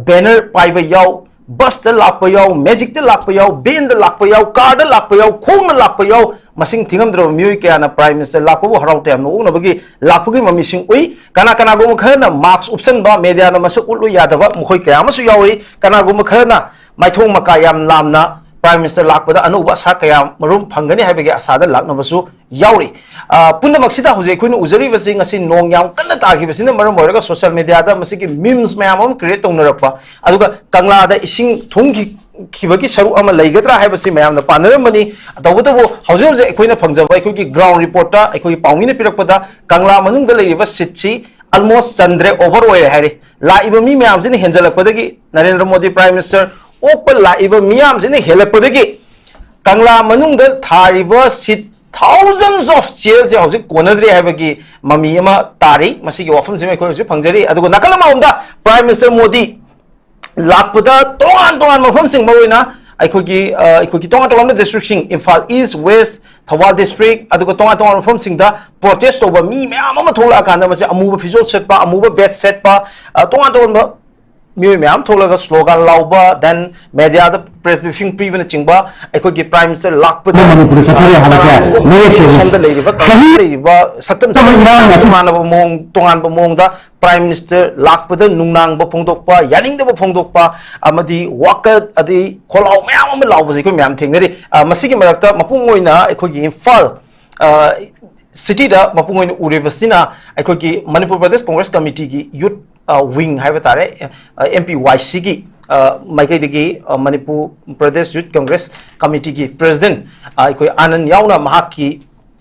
banner ꯄꯥꯏꯕ ꯌꯥꯎ, bus ꯇ ꯂꯥꯛꯄ ꯌꯥꯎ, magic ꯇ ꯂꯥꯛꯄ ꯌꯥꯎ, van ꯗ ꯂꯥꯛꯄ ꯌꯥꯎ, car ꯗ ꯂꯥꯛꯄ ꯌꯥꯎ, ꯈꯣꯡꯅ ꯂꯥꯛꯄ ꯌꯥꯎ, ꯃꯁꯤꯡ ꯊꯤꯉꯝꯗ꯭ꯔꯕ ꯃꯤꯑꯣꯏ ꯀꯌꯥꯅ Prime Minister ꯂꯥꯛꯄꯕꯨ ꯍꯔꯥꯎ ꯇꯌꯥꯝꯅ ꯑꯣꯛꯅꯕꯒꯤ ꯂꯥꯛꯄꯒꯤ ꯃꯃꯤꯁꯤꯡ ꯎꯏ꯫ ꯀꯅꯥ ꯀꯅꯥꯒꯨꯝꯕ ꯈꯔꯅ mask ꯎꯞꯁꯟꯕ, media ꯅ ꯃꯁꯛ ꯎꯠꯂꯨ ꯌꯥꯗꯕ ꯃꯈꯣꯏ ꯀꯌꯥ ꯑꯃꯁꯨ ꯌꯥꯎꯔꯤ꯫ ꯀꯅꯥꯒꯨꯝꯕ ꯈꯔꯅ ꯃꯥꯏꯊꯣꯡ ꯃꯀꯥ ꯌꯥꯝ ꯂꯥꯝꯅ Prime Minister ꯂꯥꯛꯄꯗ ꯑꯅꯧꯕ ꯑꯁꯥ ꯀꯌꯥ ꯃꯔꯨꯝ ꯐꯪꯒꯅꯤ ꯍꯥꯏꯕꯒꯤ ꯑꯁꯥꯗ ꯂꯥꯛꯅꯕꯁꯨ ꯌꯥꯎꯔꯤ꯫ ꯑ, ꯄꯨꯝꯅꯃꯛꯁꯤꯗ ꯍꯧꯖꯤꯛ ꯑꯩꯈꯣꯏꯅ ꯎꯖꯔꯤꯕꯁꯤ ꯉꯁꯤ ꯅꯣꯡ ꯌꯥꯝ ꯀꯟꯅ ꯇꯥꯈꯤꯕꯁꯤꯅ ꯃꯔꯝ ꯑꯣꯏꯔꯒ social media ꯗ ꯃꯁꯤꯒꯤ memes ꯃꯌꯥꯝ ꯑꯃ create ꯇꯧꯅꯔꯛꯄ, ꯑꯗꯨꯒ ꯀꯪꯂꯥꯗ ꯏꯁꯤꯡ ꯊꯨꯝꯈꯤ-, ꯈꯤꯕꯒꯤ ꯁꯔꯨꯛ ꯑꯃ ꯂꯩꯒꯗ꯭ꯔꯥ ꯍꯥꯏꯕꯁꯤ ꯃꯌꯥꯝꯅ ꯄꯥꯅꯔꯝꯕꯅꯤ꯫ ꯇꯧꯕꯇꯕꯨ ꯍꯧꯖꯤꯛ ꯍꯧꯖꯤꯛ ꯑꯩꯈꯣꯏꯅ ꯐꯪꯖꯕ ꯑꯩꯈꯣꯏꯒꯤ ground report ꯇ ꯑꯩꯈꯣꯏꯒꯤ ꯄꯥꯎꯃꯤꯅ ꯄꯤꯔꯛꯄꯗ ꯀꯪꯂꯥ ꯃꯅꯨꯡꯗ ꯂꯩꯔꯤꯕ seat ꯁꯤ almost ꯆꯟꯗ꯭ꯔꯦ, over ꯑꯣꯏꯔꯦ ꯍꯥꯏꯔꯤ꯫ ꯂꯥꯛꯏꯕ ꯃꯤ ꯃꯌꯥꯝꯁꯤꯅ ꯍꯦꯟꯖꯜꯂꯛꯄꯗꯒꯤ, ꯅꯔꯦꯟꯗ꯭ꯔ ꯃꯣꯗꯤ Prime Minister ꯑꯣꯛꯄ ꯂꯥꯛꯏꯕ ꯃꯤꯌꯥꯝꯁꯤꯅ ꯍꯦꯜꯂꯛꯄꯗꯒꯤ ꯀꯪꯂꯥ ꯃꯅꯨꯡꯗ ꯊꯥꯔꯤꯕ seat thousands of chair ꯁꯦ ꯍꯧꯖꯤꯛ ꯀꯣꯟꯅꯗ꯭ꯔꯦ ꯍꯥꯏꯕꯒꯤ ꯃꯃꯤ ꯑꯃ ꯇꯥꯔꯤ꯫ ꯃꯁꯤꯒꯤ ꯋꯥꯐꯝꯁꯤꯃ ꯑꯩꯈꯣꯏ ꯍꯧꯖꯤꯛ ꯐꯪꯖꯔꯤ꯫ ꯑꯗꯨꯒ ꯅꯥꯀꯜ ꯑꯃꯔꯣꯝꯗ Prime Minister ꯃꯣꯗꯤ ꯂꯥꯛꯄꯗ ꯇꯣꯉꯥꯟ ꯇꯣꯉꯥꯟꯕ ꯃꯐꯝꯁꯤꯡ, ꯃꯔꯨꯑꯣꯏꯅ ꯑꯩꯈꯣꯏꯒꯤ ꯑ, ꯑꯩꯈꯣꯏꯒꯤ ꯇꯣꯉꯥꯟ ꯇꯣꯉꯥꯟꯕ ꯗꯤꯁꯇ꯭ꯔꯤꯛꯁꯤꯡ, ꯏꯝꯐꯥꯜ ꯏꯁ, ꯋꯦꯁ, ꯊꯧꯕꯥꯜ ꯗꯤꯁꯇ꯭ꯔꯤꯛ, ꯑꯗꯨꯒ ꯇꯣꯉꯥꯟ ꯇꯣꯉꯥꯟꯕ ꯃꯐꯝꯁꯤꯡꯗ ꯄ꯭ꯔꯣꯇꯦꯁ ꯇꯧꯕ ꯃꯤ ꯃꯌꯥꯝ ꯑꯃ ꯊꯣꯛꯂꯛꯑꯀꯥꯟꯗ, ꯃꯁꯤ ꯑꯃꯨꯕ ꯐꯤꯖꯣꯜ ꯁꯦꯠꯄ, ꯑꯃꯨꯕ ꯕꯦꯠ ꯁꯦꯠꯄ, ꯑ, ꯇꯣꯉꯥꯟ ꯇꯣꯉꯥꯟꯕ ꯃꯤꯑꯣꯏ ꯃꯌꯥꯝ ꯊꯣꯛꯂꯒ ꯁ꯭ꯂꯣꯒꯥꯟ ꯂꯥꯎꯕ, then ꯃꯦꯗꯤꯌꯥꯗ ꯄ꯭ꯔꯦꯁ ꯕ꯭ꯔꯤꯐꯤꯡ ꯄꯤꯕꯅꯆꯤꯡꯕ, ꯑꯩꯈꯣꯏꯒꯤ ꯄ꯭ꯔꯥꯏꯝ ꯃꯤꯅꯤꯁꯇꯔ ꯂꯥꯛꯄꯗ, ꯃꯅꯤꯄꯨꯔꯗ ꯆꯠꯊꯔꯦ ꯍꯥꯏꯕꯁꯦ ꯑ, ꯃꯌꯦꯛ ꯁꯦꯡꯅ ꯁꯣꯝꯗ ꯂꯩꯔꯤꯕ ꯆꯍꯤ ꯂꯩꯔꯤꯕ ꯁꯛꯇꯝ ꯏꯔꯥꯡ ꯑꯁꯤ ꯇꯣꯉꯥꯟꯕ ꯃꯑꯣꯡ, ꯇꯣꯉꯥꯟꯕ ꯃꯑꯣꯡꯗ ꯄ꯭ꯔꯥꯏꯝ ꯃꯤꯅꯤꯁꯇꯔ ꯂꯥꯛꯄꯗ ꯅꯨꯡꯅꯥꯡꯕ ꯐꯣꯡꯗꯣꯛꯄ, ꯌꯥꯅꯤꯡꯗꯕ ꯐꯣꯡꯗꯣꯛꯄ, ꯑꯃꯗꯤ ꯋꯥꯀꯠ, ꯑꯗꯩ ꯈꯣꯜꯂꯥꯎ ꯃꯌꯥꯝ ꯑꯃ ꯂꯥꯎꯕꯁꯦ ꯑꯩꯈꯣꯏ ꯃꯌꯥꯝ ꯊꯦꯡꯅꯔꯤ꯫ ꯑ, ꯃꯁꯤꯒꯤ ꯃꯔꯛꯇ ꯃꯄꯨꯡ ꯑꯣꯏꯅ ꯑꯩꯈꯣꯏꯒꯤ ꯏꯝꯐꯥꯜ, ꯑ, ꯁꯤꯇꯤꯗ ꯃꯄꯨꯡ ꯑꯣꯏꯅ ꯎꯔꯤꯕꯁꯤꯅ ꯑꯩꯈꯣꯏꯒꯤ ꯃꯅꯤꯄꯨꯔ ꯄ꯭ꯔꯗꯦꯁ ꯀꯣꯡꯒ꯭ꯔꯦꯁ ꯀꯃꯤꯇꯤꯒꯤ ꯌꯨꯠ, ꯑ, ꯋꯤꯡ ꯍꯥꯏꯕ ꯇꯥꯔꯦ, ꯑ, ꯑꯦꯝ ꯄꯤ ꯋꯥꯏ ꯁꯤꯒꯤ, ꯑ, ꯃꯥꯏꯀꯩꯗꯒꯤ, ꯑ, ꯃꯅꯤꯄꯨꯔ ꯄ꯭ꯔꯗꯦꯁ ꯌꯨꯠ ꯀꯣꯡꯒ꯭ꯔꯦꯁ ꯀꯃꯤꯇꯤꯒꯤ ꯄ꯭ꯔꯦꯁꯤꯗꯦꯟꯠ, ꯑ, ꯑꯩꯈꯣꯏ ꯑꯥꯅꯟ ꯌꯥꯎꯅ ꯃꯍꯥꯛꯀꯤ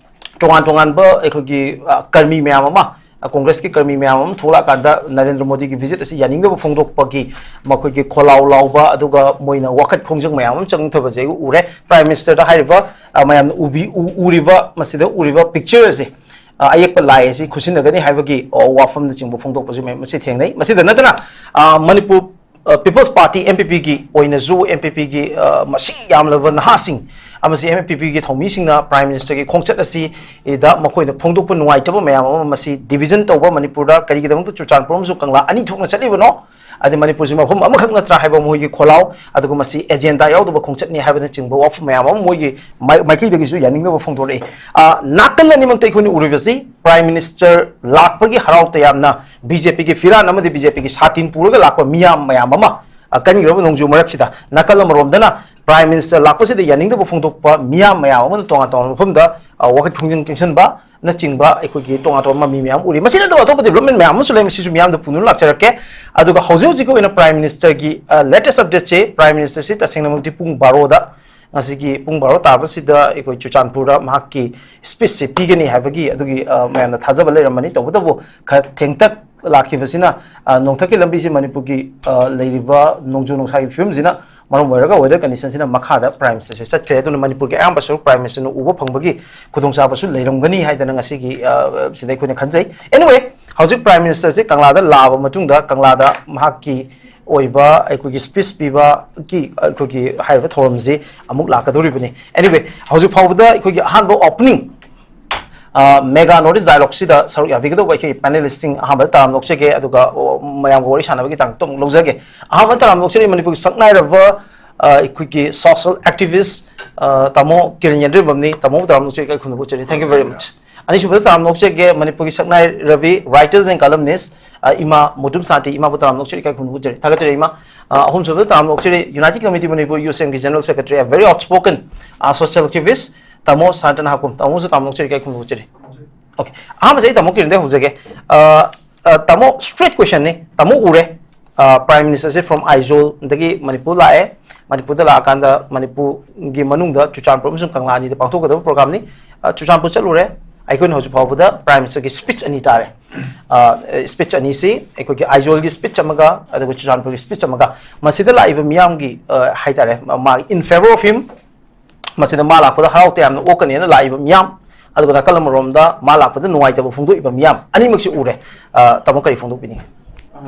ꯇꯣꯉꯥꯟ ꯇꯣꯉꯥꯟꯕ ꯑꯩꯈꯣꯏꯒꯤ, ꯑ, ꯀꯔꯃꯤ ꯃꯌꯥꯝ ꯑꯃ, ꯑ, ꯀꯣꯡꯒ꯭ꯔꯦꯁꯀꯤ ꯀꯔꯃꯤ ꯃꯌꯥꯝ ꯑꯃ ꯊꯣꯛꯂꯛꯑꯀꯥꯟꯗ ꯅꯔꯦꯟꯗ꯭ꯔ ꯃꯣꯗꯤꯒꯤ ꯚꯤꯖꯤꯠ ꯑꯁꯤ ꯌꯥꯅꯤꯡꯗꯕ ꯐꯣꯡꯗꯣꯛꯄꯒꯤ ꯃꯈꯣꯏꯒꯤ ꯈꯣꯜꯂꯥꯎ ꯂꯥꯎꯕ, ꯑꯗꯨꯒ ꯃꯣꯏꯅ ꯋꯥꯀꯠ ꯈꯣꯡꯖꯪ ꯃꯌꯥꯝ ꯑꯃ ꯆꯪꯊꯕꯁꯦ ꯑꯩ ꯎꯔꯦ꯫ ꯄ꯭ꯔꯥꯏꯝ ꯃꯤꯅꯤꯁꯇꯔꯗ ꯍꯥꯏꯔꯤꯕ, ꯑ, ꯃꯌꯥꯝꯅ ꯎꯕꯤ-, ꯎ-, ꯎꯔꯤꯕ, ꯃꯁꯤꯗ ꯎꯔꯤꯕ ꯄꯤꯛꯆꯔ ꯑꯁꯦ, ꯑ, ꯑꯌꯦꯛꯄ ꯂꯥꯏ ꯑꯁꯤ ꯈꯨꯠꯁꯤꯟꯅꯒꯅꯤ ꯍꯥꯏꯕꯒꯤ, ꯑ, ꯋꯥꯐꯝꯅꯆꯤꯡꯕ ꯐꯣꯡꯗꯣꯛꯄꯁꯨ ꯃꯌꯥꯝ ꯃꯁꯤ ꯊꯦꯡꯅꯩ꯫ ꯃꯁꯤꯗ ꯅꯠꯇꯅ, ꯑ, ꯃꯅꯤꯄꯨꯔ, ꯑ, ꯄꯤꯄꯜꯁ ꯄꯥꯔꯇꯤ, ꯑꯦꯝ ꯄꯤ ꯄꯤꯒꯤ ꯑꯣꯏꯅꯁꯨ, ꯑꯦꯝ ꯄꯤ ꯄꯤꯒꯤ, ꯑ, ꯃꯁꯤꯡ ꯌꯥꯝꯂꯕ ꯅꯍꯥꯁꯤꯡ ꯑꯃꯁꯨꯡ ꯑꯦꯝ ꯄꯤ ꯄꯤꯒꯤ ꯊꯧꯃꯤꯁꯤꯡꯅ ꯄ꯭ꯔꯥꯏꯝ ꯃꯤꯅꯤꯁꯇꯔꯒꯤ ꯈꯣꯡꯆꯠ ꯑꯁꯤꯗ ꯃꯈꯣꯏꯅ ꯐꯣꯡꯗꯣꯛꯄ ꯅꯨꯡꯉꯥꯏꯇꯕ ꯃꯌꯥꯝ ꯑꯃ, ꯃꯁꯤ ꯗꯤꯚꯤꯖꯟ ꯇꯧꯕ, ꯃꯅꯤꯄꯨꯔꯗ ꯀꯔꯤꯒꯤꯗꯃꯛꯇ ꯆꯨꯔꯆꯥꯟꯄꯨꯔ ꯑꯃꯁꯨꯡ ꯀꯪꯂꯥ ꯑꯅꯤ ꯊꯣꯛꯅ ꯆꯠꯂꯤꯕꯅꯣ? ꯑꯗꯩ ꯃꯅꯤꯄꯨꯔꯁꯤ ꯃꯐꯝ ꯑꯃꯈꯛ ꯅꯠꯇ꯭ꯔꯥ ꯍꯥꯏꯕ ꯃꯈꯣꯏꯒꯤ ꯈꯣꯜꯂꯥꯎ, ꯑꯗꯨꯒ ꯃꯁꯤ ꯑꯦꯖꯦꯟꯗꯥ ꯌꯥꯎꯗꯕ ꯈꯣꯡꯆꯠꯅꯤ ꯍꯥꯏꯕꯅꯆꯤꯡꯕ ꯋꯥꯐꯝ ꯃꯌꯥꯝ ꯑꯃ ꯃꯣꯏꯒꯤ ꯃꯥꯏ-, ꯃꯥꯏꯀꯩꯗꯒꯤꯁꯨ ꯌꯥꯅꯤꯡꯗꯕ ꯐꯣꯡꯗꯣꯔꯛꯏ꯫ ꯑ, ꯅꯥꯀꯜ ꯑꯅꯤꯃꯛꯇ ꯑꯩꯈꯣꯏꯅ ꯎꯔꯤꯕꯁꯤ ꯄ꯭ꯔꯥꯏꯝ ꯃꯤꯅꯤꯁꯇꯔ ꯂꯥꯛꯄꯒꯤ ꯍꯔꯥꯎ ꯇꯌꯥꯝꯅ ꯕꯤ ꯖꯦ ꯄꯤꯒꯤ ꯐꯤꯔꯥꯟ ꯑꯃꯗꯤ ꯕꯤ ꯖꯦ ꯄꯤꯒꯤ ꯁꯥꯇꯤꯟ ꯄꯨꯔꯒ ꯂꯥꯛꯄ ꯃꯤꯌꯥꯝ ꯃꯌꯥꯝ ꯑꯃ, ꯑ, ꯀꯟꯈ꯭ꯔꯕ ꯅꯣꯡꯖꯨ ꯃꯔꯛꯁꯤꯗ, ꯅꯥꯀꯜ ꯑꯃꯔꯣꯝꯗꯅ ꯄ꯭ꯔꯥꯏꯝ ꯃꯤꯅꯤꯁꯇꯔ ꯂꯥꯛꯄꯁꯤꯗ ꯌꯥꯅꯤꯡꯗꯕ ꯐꯣꯡꯗꯣꯛꯄ ꯃꯤꯌꯥꯝ ꯃꯌꯥꯝ ꯑꯃꯅ ꯇꯣꯉꯥꯟ ꯇꯣꯉꯥꯟꯕ ꯃꯐꯝꯗ, ꯑ, ꯋꯥꯀꯠ ꯈꯣꯡꯖꯪ ꯆꯪꯁꯤꯟꯕ ꯅꯆꯤꯡꯕ ꯑꯩꯈꯣꯏꯒꯤ ꯇꯣꯉꯥꯟ ꯇꯣꯉꯥꯟꯕ ꯃꯃꯤ ꯃꯌꯥꯝ ꯎꯔꯤ꯫ ꯃꯁꯤ ꯅꯠꯇꯕ ꯑꯇꯣꯞꯄ ꯗꯤꯕ꯭ꯂꯞꯃꯦꯟ ꯃꯌꯥꯝ ꯑꯃꯁꯨ ꯂꯩ, ꯃꯁꯤꯁꯨ ꯃꯤꯌꯥꯝꯗ ꯄꯨꯅꯗꯨꯅ ꯂꯥꯛꯆꯔꯛꯀꯦ꯫ ꯑꯗꯨꯒ ꯍꯧꯖꯤꯛ ꯍꯧꯖꯤꯛꯀꯤ ꯑꯣꯏꯅ ꯄ꯭ꯔꯥꯏꯝ ꯃꯤꯅꯤꯁꯇꯔꯒꯤ, ꯑ, ꯂꯦꯇꯦꯁ ꯑꯞꯗꯦꯠꯁꯦ, ꯄ꯭ꯔꯥꯏꯝ ꯃꯤꯅꯤꯁꯇꯔꯁꯤ ꯇꯁꯦꯡꯅꯃꯛꯇꯤ ꯄꯨꯡ ꯕꯥꯔꯣꯗ, ꯉꯁꯤꯒꯤ ꯄꯨꯡ ꯕꯥꯔꯣ ꯇꯥꯕꯁꯤꯗ ꯑꯩꯈꯣꯏ ꯆꯨꯔꯆꯥꯟꯄꯨꯔꯗ ꯃꯍꯥꯛꯀꯤ ꯁ꯭ꯄꯤꯆꯁꯦ ꯄꯤꯒꯅꯤ ꯍꯥꯏꯕꯒꯤ ꯑꯗꯨꯒꯤ, ꯑ, ꯃꯌꯥꯝꯅ ꯊꯥꯖꯕ ꯂꯩꯔꯝꯕꯅꯤ꯫ ꯇꯧꯕꯇꯕꯨ ꯈꯔ ꯊꯦꯡꯇꯛ ꯂꯥꯛꯈꯤꯕꯁꯤꯅ, ꯑ, ꯅꯣꯡꯊꯛꯀꯤ ꯂꯝꯕꯤꯁꯤ ꯃꯅꯤꯄꯨꯔꯒꯤ, ꯑ, ꯂꯩꯔꯤꯕ ꯅꯣꯡꯖꯨ ꯅꯨꯡꯁꯥꯒꯤ ꯐꯤꯕꯝꯁꯤꯅ ꯃꯔꯝ ꯑꯣꯏꯔꯒ ꯋꯦꯗꯔ ꯀꯟꯗꯤꯁꯟꯁꯤꯅ ꯃꯈꯥꯗ ꯄ꯭ꯔꯥꯏꯝ ꯃꯤꯅꯤꯁꯇꯔꯁꯦ ꯆꯠꯈ꯭ꯔꯦ꯫ ꯑꯗꯨꯅ ꯃꯅꯤꯄꯨꯔꯒꯤ ꯑꯌꯥꯝꯕ ꯁꯔꯨꯛ ꯄ꯭ꯔꯥꯏꯝ ꯃꯤꯅꯤꯁꯇꯔꯅ ꯎꯕ ꯐꯪꯕꯒꯤ ꯈꯨꯗꯣꯡꯆꯥꯕꯁꯨ ꯂꯩꯔꯝꯒꯅꯤ ꯍꯥꯏꯗꯅ ꯉꯁꯤꯒꯤ, ꯑ, ꯁꯤꯗ ꯑꯩꯈꯣꯏꯅ ꯈꯟꯖꯩ꯫ Anyway, ꯍꯧꯖꯤꯛ ꯄ꯭ꯔꯥꯏꯝ ꯃꯤꯅꯤꯁꯇꯔꯁꯦ ꯀꯪꯂꯥꯗ ꯂꯥꯛꯑꯕ ꯃꯇꯨꯡꯗ ꯀꯪꯂꯥꯗ ꯃꯍꯥꯛꯀꯤ ꯑꯣꯏꯕ ꯑꯩꯈꯣꯏꯒꯤ ꯁ꯭ꯄꯤꯆ ꯄꯤꯕꯒꯤ ꯑꯩꯈꯣꯏꯒꯤ ꯍꯥꯏꯔꯤꯕ ꯊꯧꯔꯝꯁꯤ ꯑꯃꯨꯛ ꯂꯥꯛꯀꯗꯧꯔꯤꯕꯅꯤ꯫ Anyway, ꯍꯧꯖꯤꯛ ꯐꯥꯎꯕꯗ ꯑꯩꯈꯣꯏꯒꯤ ꯑꯍꯥꯟꯕ ꯑꯣꯄꯅꯤꯡ ꯃꯦꯒꯥ ꯅꯣꯔꯠ ꯏꯁ ꯗꯥꯏꯂꯣꯛꯁꯤꯗ ꯁꯔꯨꯛ ꯌꯥꯕꯤꯒꯗꯧꯕ ꯑꯩꯈꯣꯏꯒꯤ ꯄꯦꯅꯦꯂꯤꯁꯁꯤꯡ ꯑꯍꯥꯟꯕꯗ ꯇꯔꯥꯝꯅ ꯑꯣꯛꯆꯒꯦ, ꯑꯗꯨꯒ ꯃꯌꯥꯝꯒ ꯋꯥꯔꯤ ꯁꯥꯟꯅꯕꯒꯤ ꯇꯥꯡꯀꯛꯇ ꯑꯃꯨꯛ ꯂꯧꯖꯒꯦ꯫ ꯑꯍꯥꯟꯕ ꯇꯔꯥꯝꯅ ꯑꯣꯛꯆꯔꯤ ꯃꯅꯤꯄꯨꯔꯒꯤ ꯁꯛꯅꯥꯏꯔꯕ ꯑꯩꯈꯣꯏꯒꯤ ꯁꯣꯁꯤꯌꯦꯜ ꯑꯦꯛꯇꯤꯚꯤꯁ ꯇꯥꯃꯣ ꯀꯤꯔꯟ ꯌꯦꯟꯗ꯭ꯔꯤꯕꯝꯅꯤ꯫ ꯇꯥꯃꯣꯕꯨ ꯇꯔꯥꯝꯅ ꯑꯣꯛꯆꯔꯤ, ꯏꯀꯥꯏ ꯈꯨꯝꯅꯕ ꯎꯠꯆꯔꯤ꯫ Thank you very much꯫ ꯑꯅꯤꯁꯨꯕꯗ ꯇꯔꯥꯝꯅ ꯑꯣꯛꯆꯒꯦ ꯃꯅꯤꯄꯨꯔꯒꯤ ꯁꯛꯅꯥꯏꯔꯕꯤ, writers and columnist, ꯏꯃꯥ ꯃꯨꯇꯨꯝ ꯁꯥꯟꯇꯤ, ꯏꯃꯥꯕꯨ ꯇꯔꯥꯝꯅ ꯑꯣꯛꯆꯔꯤ, ꯏꯀꯥꯏ ꯈꯨꯝꯅꯕ ꯎꯠꯆꯔꯤ, ꯊꯥꯒꯠꯆꯔꯤ ꯏꯃꯥ꯫ ꯑꯍꯨꯝꯁꯨꯕꯗ ꯇꯔꯥꯝꯅ ꯑꯣꯛꯆꯔꯤ United Committee Manipur Youth Sangam ꯒꯤ General Secretary, a very outspoken social activist, ꯇꯥꯃꯣ ꯁꯥꯟꯇꯅ ꯍꯥꯀꯨꯝ, ꯇꯥꯃꯣꯁꯨ ꯇꯔꯥꯝꯅ ꯑꯣꯛꯆꯔꯤ, ꯏꯀꯥꯏ ꯈꯨꯝꯅꯕ ꯎꯠꯆꯔꯤ꯫ Okay, ꯑꯍꯥꯟꯕꯁꯦ ꯑꯩ ꯇꯥꯃꯣ ꯀꯤꯔꯟꯗꯩ ꯍꯧꯖꯒꯦ꯫ ꯇꯥꯃꯣ, straight questionꯅꯤ꯫ ꯇꯥꯃꯣ ꯎꯔꯦ, Prime Ministerꯁꯦ from Aizawl ꯗꯒꯤ ꯃꯅꯤꯄꯨꯔ ꯂꯥꯛꯑꯦ꯫ ꯃꯅꯤꯄꯨꯔꯗ ꯂꯥꯛꯑꯀꯥꯟꯗ ꯃꯅꯤꯄꯨꯔꯒꯤ ꯃꯅꯨꯡꯗ ꯆꯨꯔꯆꯥꯟꯄꯨꯔ ꯑꯃꯁꯨꯡ ꯀꯪꯂꯥ ꯑꯅꯤꯗ ꯄꯥꯡꯊꯣꯛꯀꯗꯕ programꯅꯤ꯫ ꯆꯨꯔꯆꯥꯟꯄꯨꯔ ꯆꯠꯂꯨꯔꯦ꯫ ꯑꯩꯈꯣꯏꯅ ꯍꯧꯖꯤꯛ ꯐꯥꯎꯕꯗ Prime Ministerꯒꯤ speech ꯑꯅꯤ ꯇꯥꯔꯦ꯫ Speech ꯑꯅꯤꯁꯤ ꯑꯩꯈꯣꯏꯒꯤ Aizawl ꯒꯤ speech ꯑꯃꯒ ꯑꯗꯨꯒ ꯆꯨꯔꯆꯥꯟꯄꯨꯔꯒꯤ speech ꯑꯃꯒ꯫ ꯃꯁꯤꯗ ꯂꯥꯛꯏꯕ ꯃꯤꯌꯥꯝꯒꯤ ꯍꯥꯏꯇꯥꯔꯦ, ꯃꯥ in favour of him, ꯃꯁꯤꯗ ꯃꯥ ꯂꯥꯛꯄꯗ ꯍꯔꯥꯎ ꯇꯌꯥꯝꯅ ꯑꯣꯛꯀꯅꯦꯅ ꯂꯥꯛꯏꯕ ꯃꯤꯌꯥꯝ, ꯑꯗꯨꯒ ꯅꯥꯀꯜ ꯑꯃꯔꯣꯝꯗ ꯃꯥ ꯂꯥꯛꯄꯗ ꯅꯨꯡꯉꯥꯏꯇꯕ ꯐꯣꯡꯗꯣꯛꯏꯕ ꯃꯤꯌꯥꯝ ꯑꯅꯤꯃꯛꯁꯤ ꯎꯔꯦ꯫ ꯇꯥꯃꯣ, ꯀꯔꯤ ꯐꯣꯡꯗꯣꯛꯄꯤꯅꯤꯡꯉꯤ?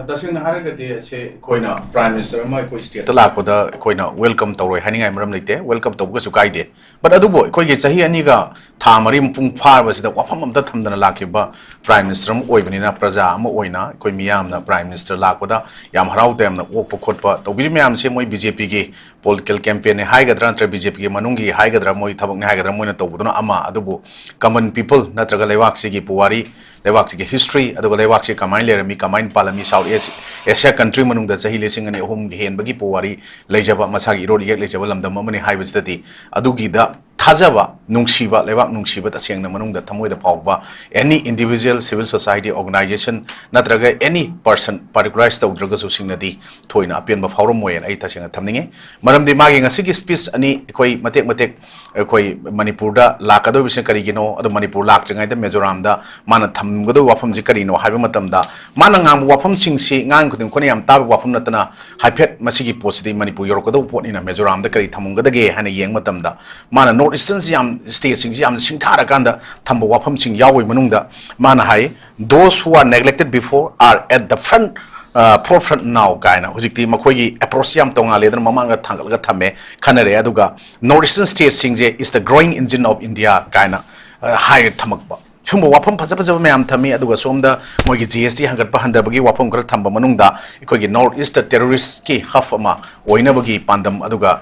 ꯇꯁꯦꯡꯅ ꯍꯥꯏꯔꯒꯗꯤ ꯑꯁꯤ ꯑꯩꯈꯣꯏꯅ Prime Minister ꯑꯃ ꯑꯩꯈꯣꯏ stateꯇ ꯂꯥꯛꯄꯗ ꯑꯩꯈꯣꯏꯅ welcome ꯇꯧꯔꯣꯏ ꯍꯥꯏꯅꯤꯡꯉꯥꯏ ꯃꯔꯝ ꯂꯩꯇꯦ꯫ Welcome ꯇꯧꯕꯒꯁꯨ ꯀꯥꯏꯗꯦ꯫ But ꯑꯗꯨꯕꯨ ꯑꯩꯈꯣꯏꯒꯤ ꯆꯍꯤ ꯑꯅꯤꯒ ꯊꯥ ꯃꯔꯤ ꯃꯄꯨꯡ ꯐꯥꯔꯕꯁꯤꯗ ꯋꯥꯐꯝ ꯑꯝꯇ ꯊꯝꯗꯅ ꯂꯥꯛꯈꯤꯕ Prime Minister ꯑꯃ ꯑꯣꯏꯕꯅꯤꯅ, ꯄ꯭ꯔꯖꯥ ꯑꯃ ꯑꯣꯏꯅ ꯑꯩꯈꯣꯏ ꯃꯤꯌꯥꯝꯅ Prime Minister ꯂꯥꯛꯄꯗ ꯌꯥꯝ ꯍꯔꯥꯎ ꯇꯌꯥꯝꯅ ꯑꯣꯛꯄ ꯈꯣꯠꯄ ꯇꯧꯕꯤꯔꯤ ꯃꯌꯥꯝꯁꯦ ꯃꯣꯏ BJPꯒꯤ political campaignꯅꯦ ꯍꯥꯏꯒꯗ꯭ꯔꯥ ꯅꯠꯇ꯭ꯔꯒ BJPꯒꯤ ꯃꯅꯨꯡꯒꯤ ꯍꯥꯏꯒꯗ꯭ꯔꯥ, ꯃꯣꯏ ꯊꯕꯛꯅꯦ ꯍꯥꯏꯒꯗ꯭ꯔꯥ, ꯃꯣꯏꯅ ꯇꯧꯕꯗꯨꯅ ꯑꯃ꯫ ꯑꯗꯨꯕꯨ common people ꯅꯠꯇ꯭ꯔꯒ ꯂꯩꯕꯥꯛꯁꯤꯒꯤ ꯄꯨꯋꯥꯔꯤ, ꯂꯩꯕꯥꯛꯁꯤꯒꯤ history, ꯑꯗꯨꯒ ꯂꯩꯕꯥꯛꯁꯤ ꯀꯃꯥꯏꯅ ꯂꯩꯔꯝꯃꯤ, ꯀꯃꯥꯏꯅ ꯄꯥꯜꯂꯝꯃꯤ, South Asia, Asia country ꯃꯅꯨꯡꯗ ꯆꯍꯤ ꯂꯤꯁꯤꯡ ꯑꯅꯤ ꯑꯍꯨꯝꯒꯤ ꯍꯦꯟꯕꯒꯤ ꯄꯨꯋꯥꯔꯤ ꯂꯩꯖꯕ, ꯃꯁꯥꯒꯤ ꯏꯔꯣꯜ ꯏꯌꯦꯛ ꯂꯩꯖꯕ ꯂꯝꯗꯝ ꯑꯃꯅꯤ ꯍꯥꯏꯕꯁꯤꯗꯗꯤ ꯑꯗꯨꯒꯤꯗ ꯊꯥꯖꯕ, ꯅꯨꯡꯁꯤꯕ, ꯂꯩꯕꯥꯛ ꯅꯨꯡꯁꯤꯕ ꯇꯁꯦꯡꯅ ꯃꯅꯨꯡꯗ ꯊꯃꯣꯏꯗ ꯐꯥꯎꯕ any individual, civil society organization ꯅꯠꯇ꯭ꯔꯒ any person particularise ꯇꯧꯗ꯭ꯔꯒꯁꯨ ꯁꯤꯡꯅꯗꯤ ꯊꯣꯏꯅ ꯑꯄꯦꯟꯕ ꯐꯥꯎꯔꯝꯃꯣꯏꯅ ꯑꯩ ꯇꯁꯦꯡꯅ ꯊꯝꯅꯤꯡꯉꯤ꯫ ꯃꯔꯝꯗꯤ ꯃꯥꯒꯤ ꯉꯁꯤꯒꯤ speech ꯑꯅꯤ ꯑꯩꯈꯣꯏ ꯃꯇꯦꯛ ꯃꯇꯦꯛ ꯑꯩꯈꯣꯏ ꯃꯅꯤꯄꯨꯔꯗ ꯂꯥꯛꯀꯗꯧꯔꯤꯕꯁꯤꯅ ꯀꯔꯤꯒꯤꯅꯣ, ꯑꯗꯣ ꯃꯅꯤꯄꯨꯔ ꯂꯥꯛꯇ꯭ꯔꯤꯉꯩꯗ ꯃꯤꯖꯣꯔꯥꯝꯗ ꯃꯥꯅ ꯊꯝꯒꯗꯧꯕ ꯋꯥꯐꯝꯁꯤ ꯀꯔꯤꯅꯣ ꯍꯥꯏꯕ ꯃꯇꯝꯗ, ꯃꯥꯅ ꯉꯥꯡꯕ ꯋꯥꯐꯝꯁꯤꯡꯁꯤ ꯉꯥꯡ ꯈꯨꯗꯤꯡ ꯑꯩꯈꯣꯏꯅ ꯌꯥꯝ ꯇꯥꯕ ꯋꯥꯐꯝ ꯅꯠꯇꯅ, ꯍꯥꯏꯐꯦꯠ ꯃꯁꯤꯒꯤ ꯄꯣꯠꯁꯤꯗꯤ ꯃꯅꯤꯄꯨꯔ ꯌꯧꯔꯛꯀꯗꯧꯕ ꯄꯣꯠꯅꯤꯅ ꯃꯤꯖꯣꯔꯥꯝꯗ ꯀꯔꯤ ꯊꯝꯃꯝꯒꯗꯒꯦ ꯍꯥꯏꯅ ꯌꯦꯡꯕ ꯃꯇꯝꯗ, ꯃꯥꯅ North Easternꯁꯤ ꯌꯥꯝ, stateꯁꯤꯡꯁꯤ ꯌꯥꯝꯅ ꯁꯤꯡꯊꯥꯔꯀꯥꯟꯗ ꯊꯝꯕ ꯋꯥꯐꯝꯁꯤꯡ ꯌꯥꯎꯕꯒꯤ ꯃꯅꯨꯡꯗ ꯃꯥꯅ ꯍꯥꯏ, "Those who are neglected before are at the front forefront now ꯀꯥꯏꯅ ꯍꯧꯖꯤꯛꯇꯤ ꯃꯈꯣꯏꯒꯤ ꯑꯦꯄ꯭ꯔꯣꯆꯁꯤ ꯌꯥꯝ ꯇꯣꯉꯥꯜꯂꯦꯗꯅ, ꯃꯃꯥꯡꯗ ꯊꯥꯡꯒꯠꯂꯒ ꯊꯝꯃꯦ, ꯈꯟꯅꯔꯦ꯫ ꯑꯗꯨꯒ ꯅꯣꯔꯠ ꯏꯁꯇꯔꯟ ꯁ꯭ꯇꯦꯠꯁꯤꯡꯁꯦ is the growing engine of India ꯀꯥꯏꯅ ꯍꯥꯏꯔꯒ ꯊꯝꯃꯛꯄ, ꯁꯨꯝꯕ ꯋꯥꯐꯝ ꯐꯖ ꯐꯖꯕ ꯃꯌꯥꯝ ꯊꯝꯃꯤ꯫ ꯑꯗꯨꯒ ꯁꯣꯝꯗ ꯃꯣꯏꯒꯤ ꯖꯤ ꯑꯦꯁ ꯇꯤ ꯍꯦꯟꯒꯠꯄ ꯍꯟꯊꯕꯒꯤ ꯋꯥꯐꯝ ꯈꯔ ꯊꯝꯕ ꯃꯅꯨꯡꯗ ꯑꯩꯈꯣꯏꯒꯤ ꯅꯣꯔꯠ ꯏꯁꯇ ꯇꯦꯔꯣꯔꯤꯁꯀꯤ ꯍꯕ ꯑꯃ ꯑꯣꯏꯅꯕꯒꯤ ꯄꯥꯟꯗꯝ, ꯑꯗꯨꯒ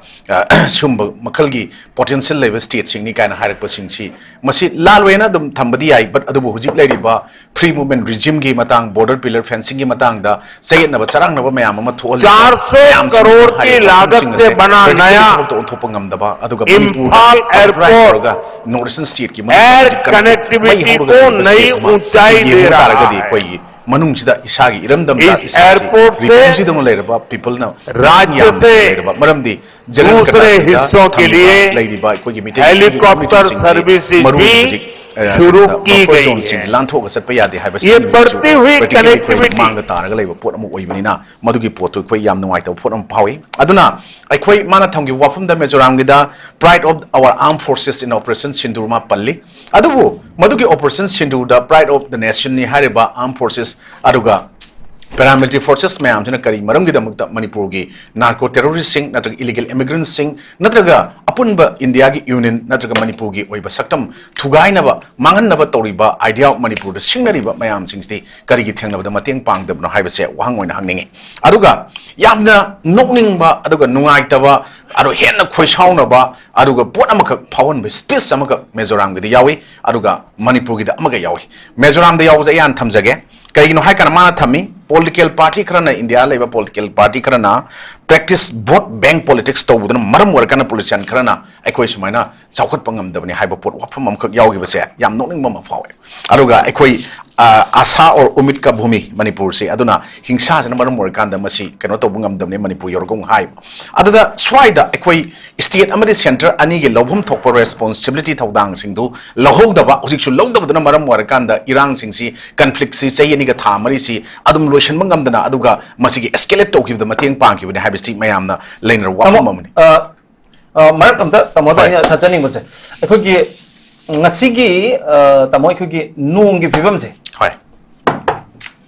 ꯁꯨꯝꯕ ꯃꯈꯜꯒꯤ ꯄꯣꯇꯦꯟꯁꯤꯌꯦꯜ ꯂꯩꯕ ꯁ꯭ꯇꯦꯠꯁꯤꯡꯅꯤ ꯀꯥꯏꯅ ꯍꯥꯏꯔꯛꯄꯁꯤꯡꯁꯤ, ꯃꯁꯤ ꯂꯥꯜꯂꯣꯏꯅ ꯑꯗꯨꯝ ꯊꯝꯕꯗꯤ ꯌꯥꯏ, ꯕꯠ ꯑꯗꯨꯕꯨ ꯍꯧꯖꯤꯛ ꯂꯩꯔꯤꯕ ꯐ꯭ꯔꯤ ꯃꯨꯚꯃꯦꯟ ꯔꯤꯖꯤꯝꯒꯤ ꯃꯇꯥꯡ, ꯕꯣꯔꯗꯔ ꯄꯤꯂꯔ ꯐꯦꯟꯁꯤꯡꯒꯤ ꯃꯇꯥꯡꯗ ꯆꯌꯦꯠꯅꯕ ꯆꯔꯥꯡꯅꯕ ꯃꯌꯥꯝ ꯑꯃ ꯊꯣꯛꯍꯜꯂꯤꯕ ꯆꯥꯔ ꯁꯣ ꯃꯌꯥꯝꯁꯤꯡꯁꯤꯅ ꯀꯔꯣꯔ ꯀꯤ ꯍꯥꯏꯔꯤꯕ ꯂꯥꯒꯠ ꯋꯥꯐꯝꯁꯤꯡ ꯁꯦ ꯑꯁꯦ ꯕꯅꯥ ꯄ꯭ꯔꯦꯛꯇꯤꯀꯦꯜꯒꯤ ꯅꯌꯥ ꯊꯕꯛꯇ ꯑꯣꯟꯊꯣꯛꯄ ꯉꯝꯗꯕ, ꯑꯗꯨꯒ ꯏꯝꯐꯥꯜ ꯃꯅꯤꯄꯨꯔꯗ ꯑꯦꯌꯔꯄꯣꯔꯠ ꯇꯧꯔꯒ ꯅꯣꯔꯠ ꯏꯁꯇꯔꯟ ꯁ꯭ꯇꯦꯠꯀꯤ ꯃꯅꯨꯡꯗ ꯑꯦꯌꯔ ꯍꯧꯖꯤꯛ ꯀꯟꯅ ꯀꯅꯦꯛꯇꯤꯚꯤꯇꯤ ꯃꯩ ꯀꯣ ꯍꯧꯔꯒ ꯂꯩꯕ ꯅꯌꯤ ꯁ꯭ꯇꯦꯠ ꯑꯃ ꯎꯟꯆꯥꯏ ꯌꯦꯡꯕ ꯂꯦ ꯔꯍꯥ ꯇꯥꯔꯒꯗꯤ ꯍꯥꯏ꯫ ꯑꯩꯈꯣꯏꯒꯤ ꯃꯅꯨꯡꯁꯤꯗ ꯏꯁꯥꯒꯤ ꯏꯔꯝꯗꯝꯗ ꯏꯁ ꯏꯁꯥꯁꯤ ꯑꯦꯌꯔꯄꯣꯔꯠ ꯁꯦ ꯔꯤꯐ꯭ꯌꯨꯖꯤꯗꯧꯅ ꯂꯩꯔꯕ ꯄꯤꯄꯜꯅ ꯃꯁꯤꯡ ꯔꯥꯖ꯭ꯌ ꯌꯥꯝꯅ ꯁꯦ ꯂꯩꯔꯕ ꯃꯔꯝꯗꯤ ꯖꯦꯅꯔꯦꯜ ꯗꯨꯁꯔꯦ ꯀꯦꯇꯥꯒꯣꯔꯤꯗ ꯍꯤꯁꯁꯣ ꯀꯦ ꯊꯝꯂꯤꯕ ꯂꯤꯌꯦ ꯂꯩꯔꯤꯕ ꯑꯩꯈꯣꯏꯒꯤ ꯃꯤꯇꯩ ꯍꯦꯂꯤꯀꯣꯞꯇꯔ ꯀꯝꯃ꯭ꯌꯨꯅꯤꯇꯤꯁꯤꯡꯁꯤ ꯁꯔꯚꯤꯁ ꯃꯔꯨ ꯑꯣꯏꯅ ꯍꯧꯖꯤꯛ ꯁꯨꯔꯨ ꯀꯤ ꯕꯐꯔ ꯒꯌꯤ ꯍꯦ꯫ ꯖꯣꯟꯁꯤꯡꯁꯤ ꯂꯥꯟꯊꯣꯛꯑꯒ ꯆꯠꯄ ꯌꯥꯗꯦ ꯍꯥꯏꯕ ꯌꯦ ꯁꯤꯒꯤ ꯕꯔꯇꯤ ꯍꯨꯏ ꯄ꯭ꯔꯦꯛꯇꯤꯀꯦꯜꯂꯤ ꯑꯩꯈꯣꯏ ꯀꯅꯦꯛꯇꯤꯚꯤꯇꯤ ꯃꯥꯡꯗ ꯇꯥꯔꯒ ꯂꯩꯕ ꯄꯣꯠ ꯑꯃ ꯑꯣꯏꯕꯅꯤꯅ ꯃꯗꯨꯒꯤ ꯄꯣꯠꯇꯨ ꯑꯩꯈꯣꯏ ꯌꯥꯝ ꯅꯨꯡꯉꯥꯏꯇꯕ ꯄꯣꯠ ꯑꯃ ꯐꯥꯎꯏ꯫ ꯑꯗꯨꯅ ꯑꯩꯈꯣꯏ ꯃꯥꯅ ꯊꯝꯈꯤꯕ ꯋꯥꯐꯝꯗ ꯃꯤꯖꯣꯔꯥꯝꯒꯤꯗ pride of our armed forces in operation ꯁꯤꯟꯗꯨꯔ ꯃꯥ ꯄꯜꯂꯤ꯫ ꯑꯗꯨꯕꯨ ꯃꯗꯨꯒꯤ ꯑꯣꯄꯔꯦꯁꯟ ꯁꯤꯟꯗꯨꯔꯗ pride of the nationꯅꯤ ꯍꯥꯏꯔꯤꯕ ꯑꯥꯔꯝ ꯐꯣꯔꯁꯦꯁ ꯑꯗꯨꯒ ꯄꯦꯔꯥꯃꯤꯂꯤꯇꯔꯤ ꯐꯣꯔꯁꯦꯁ ꯃꯌꯥꯝꯁꯤꯅ ꯀꯔꯤ ꯃꯔꯝꯒꯤꯗꯃꯛꯇ ꯃꯅꯤꯄꯨꯔꯒꯤ ꯅꯥꯔꯀꯣ ꯇꯦꯔꯣꯔꯤꯁꯁꯤꯡ ꯅꯠꯇ꯭ꯔꯒ ꯏꯂꯤꯒꯦꯜ ꯏꯃꯤꯒ꯭ꯔꯦꯟꯁꯤꯡ ꯅꯠꯇ꯭ꯔꯒ ꯑꯄꯨꯟꯕ ꯏꯟꯗꯤꯌꯥꯒꯤ ꯌꯨꯅꯤꯌꯟ ꯅꯠꯇ꯭ꯔꯒ ꯃꯅꯤꯄꯨꯔꯒꯤ ꯑꯣꯏꯕ ꯁꯛꯇꯝ ꯊꯨꯒꯥꯏꯅꯕ, ꯃꯥꯡꯍꯟꯅꯕ ꯇꯧꯔꯤꯕ ꯑꯥꯏꯗꯤꯌꯥ ꯃꯅꯤꯄꯨꯔꯗ ꯁꯤꯡꯅꯔꯤꯕ ꯃꯌꯥꯝꯁꯤꯡꯁꯤꯗꯤ ꯀꯔꯤꯒꯤ ꯊꯦꯡꯅꯕꯗ ꯃꯇꯦꯡ ꯄꯥꯡꯗꯕꯅꯣ ꯍꯥꯏꯕꯁꯦ ꯋꯥꯍꯪ ꯑꯣꯏꯅ ꯍꯪꯅꯤꯡꯉꯤ꯫ ꯑꯗꯨꯒ ꯌꯥꯝꯅ ꯅꯣꯛꯅꯤꯡꯕ ꯑꯗꯨꯒ ꯅꯨꯡꯉꯥꯏꯇꯕ, ꯑꯗꯨꯒ ꯍꯦꯟꯅ ꯈꯣꯏꯁꯥꯎꯅꯕ, ꯑꯗꯨꯒ ꯄꯣꯠ ꯑꯃꯈꯛ ꯐꯥꯎꯍꯟꯕ ꯁ꯭ꯄꯤꯆ ꯑꯃꯈꯛ ꯃꯤꯖꯣꯔꯥꯝꯒꯤꯗꯤ ꯌꯥꯎꯏ, ꯑꯗꯨꯒ ꯃꯅꯤꯄꯨꯔꯒꯤꯗ ꯑꯃꯒ ꯌꯥꯎꯏ꯫ ꯃꯤꯖꯣꯔꯥꯝꯗ ꯌꯥꯎꯕꯁꯦ ꯑꯩ ꯍꯥꯟꯅ ꯊꯝꯖꯒꯦ꯫ ꯀꯩꯒꯤꯅꯣ ꯍꯥꯏ ꯀꯥꯟꯗ ꯃꯥꯅ ꯊꯝꯃꯤ, ꯄꯣꯂꯤꯇꯤꯀꯦꯜ ꯄꯥꯔꯇꯤ ꯈꯔꯅ, ꯏꯟꯗꯤꯌꯥ ꯂꯩꯕ ꯄꯣꯂꯤꯇꯤꯀꯦꯜ ꯄꯥꯔꯇꯤ ꯈꯔꯅ practice vote bank politics ꯇꯧꯕꯗꯨꯅ ꯃꯔꯝ ꯑꯣꯏꯔꯀꯥꯟꯗ politician ꯈꯔꯅ ꯑꯩꯈꯣꯏ ꯁꯨꯃꯥꯏꯅ ꯆꯥꯎꯈꯠꯄ ꯉꯝꯗꯕꯅꯤ ꯍꯥꯏꯕ ꯄꯣꯠ, ꯋꯥꯐꯝ ꯑꯃꯈꯛ ꯌꯥꯎꯈꯤꯕꯁꯦ ꯌꯥꯝ ꯅꯣꯛꯅꯤꯡꯕ ꯑꯃ ꯐꯥꯎꯋꯦ꯫ ꯑꯗꯨꯒ ꯑꯩꯈꯣꯏ, ꯑ, ꯑꯁꯥ ꯑꯣꯔ ꯎꯃꯤꯠ ꯀ ꯚꯨꯃꯤ ꯃꯅꯤꯄꯨꯔꯁꯦ, ꯑꯗꯨꯅ ꯍꯤꯡꯁꯥꯁꯤꯅ ꯃꯔꯝ ꯑꯣꯏꯔꯀꯥꯟꯗ ꯃꯁꯤ ꯀꯩꯅꯣ ꯇꯧꯕ ꯉꯝꯗꯕꯅꯤ ꯃꯅꯤꯄꯨꯔ ꯌꯧꯔꯒ ꯑꯃꯨꯛ ꯍꯥꯏꯕ꯫ ꯑꯗꯨꯗ ꯁ꯭ꯋꯥꯏꯗ ꯑꯩꯈꯣꯏ ꯁ꯭ꯇꯦꯠ ꯑꯃꯗꯤ ꯁꯦꯟꯇꯔ ꯑꯅꯤꯒꯤ ꯂꯧꯐꯝ ꯊꯣꯛꯄ ꯔꯦꯁꯄꯣꯟꯁꯤꯕꯤꯂꯤꯇꯤ ꯊꯧꯗꯥꯡꯁꯤꯡꯗꯨ ꯂꯧꯍꯧꯗꯕ, ꯍꯧꯖꯤꯛꯁꯨ ꯂꯧꯗꯕꯗꯨꯅ ꯃꯔꯝ ꯑꯣꯏꯔꯀꯥꯟꯗ ꯏꯔꯥꯡꯁꯤꯡꯁꯤ, ꯀꯟꯐ꯭ꯂꯤꯛꯁꯤ ꯆꯍꯤ ꯑꯅꯤꯒ ꯊꯥ ꯃꯔꯤꯁꯤ ꯑꯗꯨꯝ ꯂꯣꯏꯁꯤꯟꯕ ꯉꯝꯗꯅ, ꯑꯗꯨꯒ ꯃꯁꯤꯒꯤ ꯑꯦꯁꯀꯦꯂꯦꯠ ꯇꯧꯈꯤꯕꯗ ꯃꯇꯦꯡ ꯄꯥꯡꯈꯤꯕꯅꯤ ꯍꯥꯏꯕꯁꯤ ꯃꯌꯥꯝꯅ ꯂꯩꯅꯔꯕ ꯋꯥꯐꯝ ꯇꯥꯃꯣ, ꯑꯃꯅꯤ꯫ ꯑ, ꯑ, ꯃꯔꯛ ꯑꯝꯇ ꯇꯥꯃꯣꯗ ꯍꯣꯏ꯫ ꯑꯩꯅ ꯊꯥꯖꯅꯤꯡꯕꯁꯦ, ꯑꯩꯈꯣꯏꯒꯤ ꯉꯁꯤꯒꯤ, ꯑ, ꯇꯥꯃꯣ, ꯑꯩꯈꯣꯏꯒꯤ ꯅꯣꯡꯒꯤ ꯐꯤꯕꯝꯁꯦ, ꯍꯣꯏ꯫